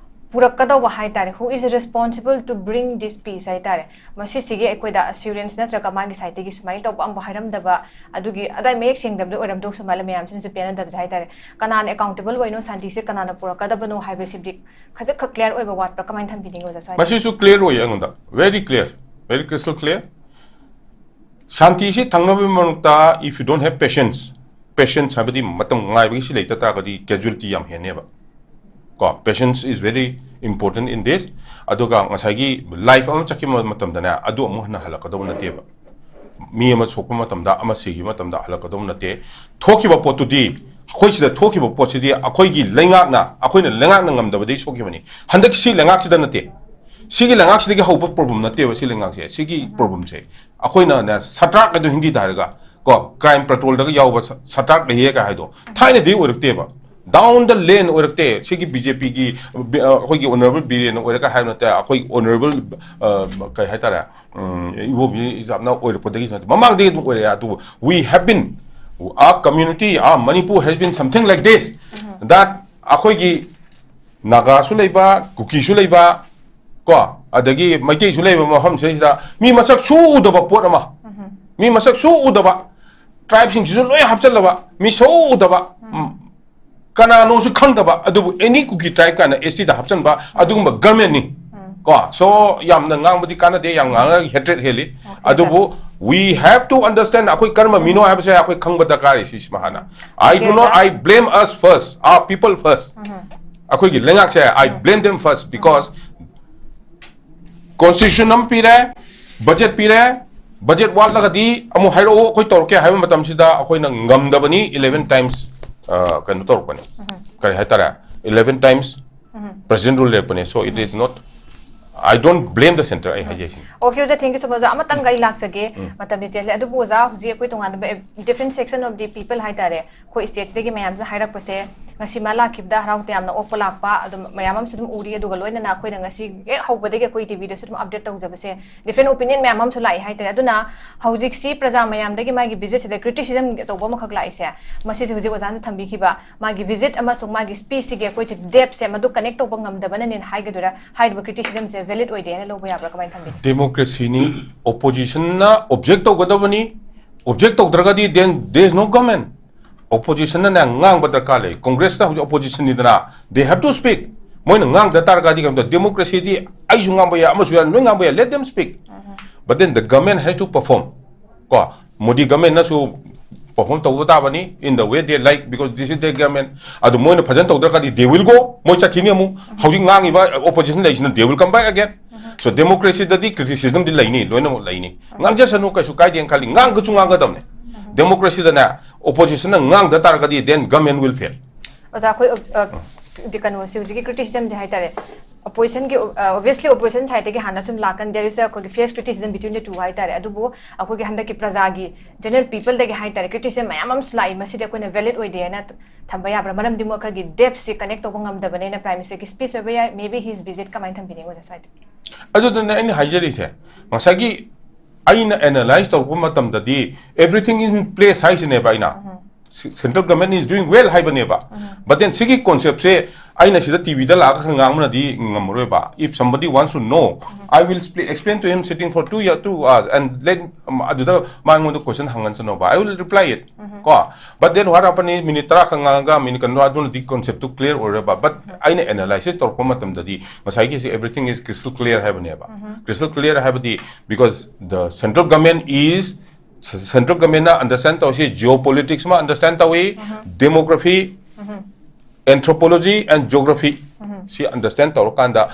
ꯄꯨꯔꯛꯀꯗꯧꯕ ꯍꯥꯏꯇꯥꯔꯦ, who is responsible to bring this peace ꯍꯥꯏꯇꯥꯔꯦ? ꯃꯁꯤꯁꯤꯒꯤ ꯑꯩꯈꯣꯏꯗ ꯑꯦꯁꯨꯔꯦꯟꯁ ꯅꯠꯇ꯭ꯔꯒ ꯃꯥꯒꯤ ꯁꯥꯏꯠꯇꯒꯤ ꯁꯨꯃꯥꯏꯅ ꯇꯧꯕ ꯑꯃꯕꯨ ꯍꯥꯏꯔꯝꯗꯕ, ꯑꯗꯨꯒꯤ ꯑꯗꯥꯏ ꯃꯌꯦꯛ ꯁꯦꯡꯗꯕꯗ ꯑꯣꯏꯔꯝꯗꯧꯁꯨ ꯃꯥꯜꯂꯦ, ꯃꯌꯥꯝꯁꯤꯅꯁꯨ ꯄꯦꯟꯅꯗꯕꯁꯦ ꯍꯥꯏꯇꯥꯔꯦ꯫ ꯀꯅꯥꯅ ꯑꯦꯀꯥꯎꯟꯇꯦꯕꯜ ꯑꯣꯏꯅꯣ? ꯁꯥꯟꯇꯤꯁꯦ ꯀꯅꯥꯅ ꯄꯨꯔꯛꯀꯗꯕꯅꯣ ꯍꯥꯏꯕꯁꯤꯗꯤ ꯈꯖꯤꯛꯈꯛ ꯀ꯭ꯂꯤꯌꯥꯔ ꯑꯣꯏꯕ ꯋꯥꯠꯄ꯭ꯔꯥ? ꯀꯃꯥꯏꯅ ꯊꯝꯕꯤꯅꯤꯡꯉꯤ ꯑꯣꯖꯥ ꯁ꯭ꯋꯥꯏꯗ? ꯃꯁꯤꯁꯨ ꯀ꯭ꯂꯤꯌꯥꯔ ꯑꯣꯏꯌꯦ ꯑꯩꯉꯣꯟꯗ, very clear, very crystal clear꯫ ꯁꯥꯟꯇꯤꯁꯤ ꯊꯝꯅꯕꯒꯤ ꯃꯔꯛꯇ, if you don't have patience, patience ꯍꯥꯏꯕꯗꯤ ꯃꯇꯝ ꯉꯥꯏꯕꯒꯤ ꯁꯤ ꯂꯩꯇ ꯇꯥꯔꯒꯗꯤ casualty ꯌꯥꯝ ꯍꯦꯟꯅꯦꯕ꯫ ꯀꯣ, patience is very important in this꯫ ꯑꯗꯨꯒ ꯉꯁꯥꯏꯒꯤ ꯂꯥꯏꯐ ꯑꯃ ꯆꯠꯈꯤꯕ ꯃꯇꯝꯗꯅꯦ, ꯑꯗꯨ ꯑꯃꯨꯛ ꯍꯟꯅ ꯍꯜꯂꯛꯀꯗꯧꯕ ꯅꯠꯇꯦꯕ꯫ ꯃꯤ ꯑꯃ ꯁꯣꯛꯄ ꯃꯇꯝꯗ, ꯑꯃ ꯁꯤꯈꯤꯕ ꯃꯇꯝꯗ ꯍꯜꯂꯛꯀꯗꯧꯕ ꯅꯠꯇꯦ꯫ ꯊꯣꯛꯈꯤꯕ ꯄꯣꯠꯇꯨꯗꯤ, ꯑꯩꯈꯣꯏ ꯁꯤꯗ ꯊꯣꯛꯈꯤꯕ ꯄꯣꯠꯁꯤꯗꯤ ꯑꯩꯈꯣꯏꯒꯤ ꯂꯩꯉꯥꯛꯅ, ꯑꯩꯈꯣꯏꯅ ꯂꯩꯉꯥꯛꯅ ꯉꯝꯗꯕꯗꯒꯤ ꯁꯣꯛꯈꯤꯕꯅꯤ꯫ ꯍꯟꯗꯛꯀꯤ ꯁꯤ ꯂꯩꯉꯥꯛꯁꯤꯗ ꯅꯠꯇꯦ꯫ ꯁꯤꯒꯤ ꯂꯩꯉꯥꯛꯁꯤꯗꯒꯤ ꯍꯧꯕ ꯄ꯭ꯔꯣꯕ꯭ꯂꯦꯝ ꯅꯠꯇꯦꯕ ꯁꯤ ꯂꯩꯉꯥꯛꯁꯦ꯫ ꯁꯤꯒꯤ ꯄ꯭ꯔꯣꯕ꯭ꯂꯦꯝꯁꯦ ꯑꯩꯈꯣꯏꯅꯅꯦ, ꯁꯇ꯭ꯔꯥꯛ ꯍꯥꯏꯗꯣ ꯍꯤꯟꯗꯤꯗ ꯍꯥꯏꯔꯒ, ꯀꯣ, ꯀ꯭ꯔꯥꯏꯝ ꯄꯦꯇ꯭ꯔꯣꯜꯗꯒ ꯌꯥꯎꯕ ꯁ- ꯁꯇ꯭ꯔꯥꯛ ꯂꯩꯌꯦ ꯀꯥꯏ ꯍꯥꯏꯗꯣ ꯊꯥꯏꯅꯗꯤ ꯑꯣꯏꯔꯛꯇꯦꯕ꯫ Down the line ꯑꯣꯏꯔꯛꯇꯦ꯫ ꯁꯤꯒꯤ ꯕꯤ ꯖꯦ ꯄꯤꯒꯤ, ꯕꯤ- ꯑ, ꯑꯩꯈꯣꯏꯒꯤ ꯑꯣꯅꯔꯦꯕꯜ ꯕꯤꯔꯦꯟꯅ ꯑꯣꯏꯔꯒ ꯍꯥꯏꯕ ꯅꯠꯇꯦ, ꯑꯩꯈꯣꯏꯒꯤ ꯑꯣꯅꯔꯦꯕꯜ, ꯑ, ꯀꯩ ꯍꯥꯏꯇꯥꯔꯦ, ꯎꯝ, ꯏꯕꯣꯕꯤ ꯌꯥꯝꯅ ꯑꯣꯏꯔꯛꯄꯗꯒꯤ ꯅꯠꯇꯦ, ꯃꯃꯥꯡꯗꯒꯤ ꯑꯗꯨꯝ ꯑꯣꯏꯔꯛꯑꯦ꯫ ꯑꯗꯨꯕꯨ we have been, our community, our Manipur has been something like this, that ꯑꯩꯈꯣꯏꯒꯤ ꯅꯥꯒꯥꯁꯨ ꯂꯩꯕ, ꯀꯨꯀꯤꯁꯨ ꯂꯩꯕ, ꯀꯣ, ꯑꯗꯒꯤ ꯃꯩꯇꯩꯁꯨ ꯂꯩꯕ ꯃꯐꯝꯁꯤꯗꯩꯁꯤꯗ ꯃꯤ ꯃꯁꯛ ꯁꯨ ꯎꯗꯕ ꯄꯣꯠ ꯑꯃ, ꯃꯤ ꯃꯁꯛ ꯁꯨ ꯎꯗꯕ tribeꯁꯤꯡꯁꯤꯁꯨ ꯂꯣꯏ ꯍꯥꯞꯆꯜꯂꯕ, ꯃꯤ ꯁꯨ ꯎꯗꯕ, ꯎꯝ, ꯀꯅꯥꯅꯣꯁꯨ ꯈꯪꯗꯕ, ꯑꯗꯨꯕꯨ any Kuki tribe ꯀꯥꯏꯅ ST ꯗ ꯍꯥꯞꯆꯟꯕ ꯑꯗꯨꯒꯨꯝꯕ governmentꯅꯤ꯫ ꯀꯣ, so ꯌꯥꯝꯅ ꯉꯥꯡꯕꯗꯤ ꯀꯥꯟꯅꯗꯦ, ꯌꯥꯝ ꯉꯥꯡꯉꯒ hatred ꯍꯦꯜꯂꯤ꯫ ꯑꯣꯀꯦ, ꯑꯗꯨꯕꯨ we have to understand ꯑꯩꯈꯣꯏ ꯀꯔꯝꯕ ꯃꯤꯅꯣ ꯍꯥꯏꯕꯁꯦ ꯑꯩꯈꯣꯏ ꯈꯪꯕ ꯗꯔꯀꯥꯔ ꯂꯩ ꯁꯤꯁꯤꯃ ꯍꯥꯟꯅ꯫ I do not, I blame us first, our people first꯫ ꯑꯩꯈꯣꯏꯒꯤ ꯂꯩꯉꯥꯛꯁꯦ, I blame them first because constitution ꯑꯃ ꯄꯤꯔꯦ, budget ꯄꯤꯔꯦ, budget ꯋꯥꯠꯂꯒꯗꯤ ꯑꯃꯨꯛ ꯍꯥꯏꯔꯛꯑꯣ, ꯑꯩꯈꯣꯏ ꯇꯧꯔꯛꯀꯦ ꯍꯥꯏꯕ ꯃꯇꯝꯁꯤꯗ ꯑꯩꯈꯣꯏꯅ ꯉꯝꯗꯕꯅꯤ, eleven times, ꯑ, ꯀꯩꯅꯣ ꯇꯧꯔꯛꯄꯅꯤ꯫ ꯀꯔꯤ ꯍꯥꯏꯇꯥꯔꯦ? Eleven times president rule ꯂꯩꯔꯛꯄꯅꯦ꯫ So it is not, I don't blame the centre, ꯑꯩ ꯍꯥꯏꯖꯩꯁꯤꯅꯤ꯫ ꯑꯣꯀꯦ, ꯑꯣꯖꯥ, thank you so much꯫ ꯑꯣꯖꯥ, ꯑꯃꯇꯪꯒ ꯑꯩ ꯂꯥꯛꯆꯒꯦ, ꯃꯇꯝꯗꯤ ꯇꯦꯜꯂꯦ꯫ ꯑꯗꯨꯕꯨ ꯑꯣꯖꯥ, ꯍꯧꯖꯤꯛ ꯑꯩꯈꯣꯏ ꯇꯣꯉꯥꯟꯕ different section of the people ꯍꯥꯏꯇꯥꯔꯦ, ꯑꯩꯈꯣꯏ stateꯁꯤꯗꯒꯤ ꯃꯌꯥꯝꯁꯤꯅ ꯍꯥꯏꯔꯛꯄꯁꯦ, ꯉꯁꯤ ꯃꯥ ꯂꯥꯛꯈꯤꯕꯗ ꯍꯔꯥꯎ ꯇꯌꯥꯝꯅ ꯑꯣꯛꯄ ꯂꯥꯛꯄ ꯑꯗꯨꯝ ꯃꯌꯥꯝ ꯑꯃꯁꯨ ꯑꯗꯨꯝ ꯎꯔꯤ꯫ ꯑꯗꯨꯒ ꯂꯣꯏꯅꯅ ꯑꯩꯈꯣꯏꯅ ꯉꯁꯤ ꯍꯦꯛ ꯍꯧꯕꯗꯒꯤ ꯑꯩꯈꯣꯏ TVꯗꯁꯨ ꯑꯗꯨꯝ update ꯇꯧꯖꯕꯁꯦ, different opinion ꯃꯌꯥꯝ ꯑꯃꯁꯨ ꯂꯥꯛꯏ ꯍꯥꯏꯇꯥꯔꯦ꯫ ꯑꯗꯨꯅ ꯍꯧꯖꯤꯛꯁꯤ ꯄ꯭ꯔꯖꯥ ꯃꯌꯥꯝꯗꯒꯤ ꯃꯥꯒꯤ visitꯁꯤꯗ criticism ꯑꯆꯧꯕ ꯑꯃꯈꯛ ꯂꯥꯛꯏꯁꯦ, ꯃꯁꯤꯁꯦ ꯍꯧꯖꯤꯛ ꯑꯣꯖꯥꯅ ꯊꯝꯕꯤꯈꯤꯕ ꯃꯥꯒꯤ visit ꯑꯃꯁꯨꯡ ꯃꯥꯒꯤ speechꯁꯤꯒꯤ ꯑꯩꯈꯣꯏꯁꯦ depthꯁꯦ ꯃꯗꯨ connect ꯇꯧꯕ ꯉꯝꯗꯕꯅꯅꯦꯅ ꯍꯥꯏꯒꯗꯣꯏꯔꯥ? ꯍꯥꯏꯔꯤꯕ criticismꯁꯦ valid ꯑꯣꯏꯗꯦ ꯍꯥꯏꯅ ꯂꯧꯕ ꯌꯥꯕ꯭ꯔꯥ? ꯀꯃꯥꯏꯅ ꯊꯝꯕꯤ? Democracyꯅꯤ, oppositionꯅ object ꯇꯧꯒꯗꯕꯅꯤ, object ꯇꯧꯗ꯭ꯔꯒꯗꯤ then there is no government꯫ Oppositionꯅꯅꯦ ꯉꯥꯡꯕ ꯗꯔꯀꯥꯔ ꯂꯩ꯫ Congressꯅ ꯍꯧꯖꯤꯛ oppositionꯅꯤꯗꯅ, they have to speak꯫ ꯃꯣꯏꯅ ꯉꯥꯡꯗ ꯇꯥꯔꯒꯗꯤ ꯀꯩꯅꯣ ꯇꯧ-, democracyꯗꯤ ꯑꯩꯁꯨ ꯉꯥꯡꯕ ꯌꯥꯏ, ꯑꯃꯁꯨ ꯌꯥꯏ, ꯂꯣꯏ ꯉꯥꯡꯕ ꯌꯥꯏ, let them speak꯫ But then the government has to perform꯫ ꯀꯣ, ꯃꯣꯗꯤ governmentꯅꯁꯨ perform ꯇꯧꯕ ꯇꯥꯕꯅꯤ in the way they like, because this is their government꯫ ꯑꯗꯨ ꯃꯣꯏꯅ ꯐꯖꯅ ꯇꯧꯗ꯭ꯔꯒꯗꯤ they will go, ꯃꯣꯏ ꯆꯠꯈꯤꯅꯤ ꯑꯃꯨꯛ꯫ ꯍꯧꯖꯤꯛ ꯉꯥꯡꯉꯤꯕ opposition ꯂꯩꯁꯤꯅ they will come back again꯫ So democracyꯗꯗꯤ criticismꯗꯤ ꯂꯩꯅꯤ, ꯂꯣꯏꯅꯃꯛ ꯂꯩꯅꯤ꯫ ꯉꯥꯡꯖꯁꯅꯨ, ꯀꯩꯁꯨ ꯀꯥꯏꯗꯦꯅ ꯈꯜꯂꯤ, ꯉꯥꯡꯒꯁꯨ ꯉꯥꯡꯒꯗꯕꯅꯤ꯫ Democracyꯗꯅꯦ oppositionꯅ ꯉꯥꯡꯗ ꯇꯥꯔꯒꯗꯤ then government will fail꯫ ꯑꯣꯖꯥ, ꯑꯩꯈꯣꯏ, ꯑ, ꯗꯤ ꯀꯩꯅꯣꯁꯦ ꯍꯧꯖꯤꯛꯀꯤ criticismꯁꯦ ꯍꯥꯏꯇꯥꯔꯦ, oppositionꯒꯤ, ꯑ, obviously opposition sideꯇꯒꯤ ꯍꯥꯟꯅ ꯁꯨꯝ ꯂꯥꯛꯀꯅꯤ, there is a ꯑꯩꯈꯣꯏꯒꯤ fierce criticism between the two ꯍꯥꯏꯇꯥꯔꯦ꯫ ꯑꯗꯨꯕꯨ ꯑꯩꯈꯣꯏꯒꯤ ꯍꯟꯗꯛꯀꯤ ꯄ꯭ꯔꯖꯥꯒꯤ, general peopleꯗꯒꯤ ꯍꯥꯏꯇꯥꯔꯦ, criticism ꯃꯌꯥꯝ ꯑꯃꯁꯨ ꯂꯥꯛꯏ꯫ ꯃꯁꯤꯗꯤ ꯑꯩꯈꯣꯏꯅ valid ꯑꯣꯏꯗꯦ ꯍꯥꯏꯅ ꯊꯝꯕ ꯌꯥꯕ꯭ꯔꯥ? ꯃꯔꯝꯗꯤ ꯃꯣꯏ ꯑꯩꯈꯣꯏꯒꯤ depthꯁꯦ connect ꯇꯧꯕ ꯉꯝꯗꯕꯅꯤꯅ꯫ Prime Ministerꯒꯤ speech ꯑꯣꯏꯕ ꯌꯥꯏ, maybe his visit꯫ ꯀꯃꯥꯏꯅ ꯊꯝꯕꯤꯅꯤꯡꯉꯤ ꯑꯣꯖꯥ ꯁ꯭ꯋꯥꯏꯗ? ꯑꯗꯨꯗꯨꯅꯦ ꯑꯩꯅ ꯍꯥꯏꯖꯔꯤꯁꯦ, ꯉꯁꯥꯏꯒꯤ ꯑꯩꯅ analyse ꯇꯧꯔꯛꯄ ꯃꯇꯝꯗꯗꯤ everything in place ꯍꯥꯏꯁꯤꯅꯦꯕ ꯑꯩꯅ꯫ ꯁꯤ-, central government is doing well ꯍꯥꯏꯕꯅꯦꯕ꯫ But then ꯁꯤꯒꯤ conceptꯁꯦ ꯑꯩꯅ ꯁꯤꯗ ꯇꯤꯚꯤꯗ ꯂꯥꯛꯑꯒ ꯈꯔ ꯉꯥꯡꯕꯅꯗꯤ ꯉꯝꯃꯔꯣꯏꯕ. If somebody wants to know, I will spl- explain to him sitting for two year, two hours and let, um, ꯑꯗꯨꯗ ꯃꯉꯣꯟꯗ question ꯍꯪꯍꯟꯁꯅꯣꯕ. I will reply it. ꯀꯣ, but then what happened is, minute ꯇꯔꯥ ꯈꯛ ꯉꯥꯡꯉꯒ ꯃꯤꯅꯤꯠ ꯀꯩꯅꯣ, ꯑꯗꯨꯅꯗꯤ concept ꯇꯨ clear ꯑꯣꯏꯔꯣꯏꯕ. But ꯑꯩꯅ analysis ꯇꯧꯔꯛꯄ ꯃꯇꯝꯗꯗꯤ ꯉꯁꯥꯏꯒꯤꯁꯦ everything is crystal clear ꯍꯥꯏꯕꯅꯦꯕ. Crystal clear ꯍꯥꯏꯕꯗꯤ, because the central government is, central government ꯅ understand ꯇꯧꯁꯤ, geopolitics ꯑꯃ understand ꯇꯧꯏ, demography, anthropology and geography, ꯁꯤ understand ꯇꯧꯔꯀꯥꯟꯗ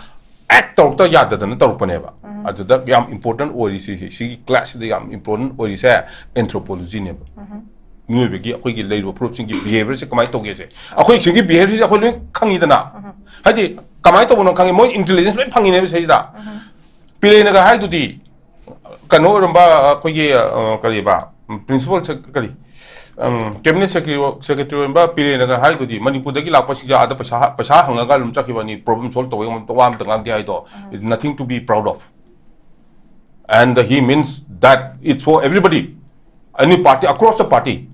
act ꯇꯧꯔꯛꯇ ꯌꯥꯗꯗꯅ ꯇꯧꯔꯛꯄꯅꯦꯕ. ꯑꯗꯨꯗ ꯌꯥꯝ important ꯑꯣꯏꯔꯤꯁꯤ, ꯁꯤꯒꯤ class ꯁꯤꯗ ꯌꯥꯝ important ꯑꯣꯏꯔꯤꯁꯦ anthropology ꯅꯦꯕ. ꯃꯤꯑꯣꯏꯕꯒꯤ, ꯑꯩꯈꯣꯏꯒꯤ ꯂꯩꯔꯤꯕ ꯐꯨꯔꯨꯞꯁꯤꯡꯒꯤ behaviour ꯁꯦ ꯀꯃꯥꯏꯅ ꯇꯧꯒꯦꯁꯦ, ꯑꯩꯈꯣꯏ ꯁꯤꯒꯤ behaviour ꯁꯦ ꯑꯩꯈꯣꯏ ꯂꯣꯏ ꯈꯪꯉꯤꯗꯅ. ꯍꯥꯏꯗꯤ ꯀꯃꯥꯏꯅ ꯇꯧꯕꯅꯣ ꯈꯪꯉꯤ, ꯃꯣꯏ intelligence ꯂꯣꯏ ꯐꯪꯉꯤꯅꯦꯕ ꯁꯤꯗꯩꯁꯤꯗ. ꯄꯤꯂꯦꯅꯒ ꯍꯥꯏꯗꯨꯗꯤ, ꯀꯩꯅꯣ ꯑꯣꯏꯔꯝꯕ, ꯑꯩꯈꯣꯏꯒꯤ, ꯑ, ꯀꯔꯤꯕ, principal sec-, ꯀꯔꯤ, ꯎꯝ, cabinet secretary, secretary ꯑꯣꯏꯔꯝꯕ ꯄꯤꯂꯦꯅꯒ ꯍꯥꯏꯗꯨꯗꯤ, ꯃꯅꯤꯄꯨꯔꯗꯒꯤ ꯂꯥꯛꯄꯁꯤꯡꯁꯦ ꯑꯥꯗ ꯄꯩꯁꯥ, ꯄꯩꯁꯥ ꯍꯪꯉꯒ ꯑꯗꯨꯝ ꯆꯠꯈꯤꯕꯅꯤ, problem solve ꯇꯧꯕꯩ ꯋꯥ ꯑꯝꯇ ꯉꯥꯡꯗꯦ ꯍꯥꯏꯗꯣ, is nothing to be proud of. And he means that it's for everybody, any party, across the party.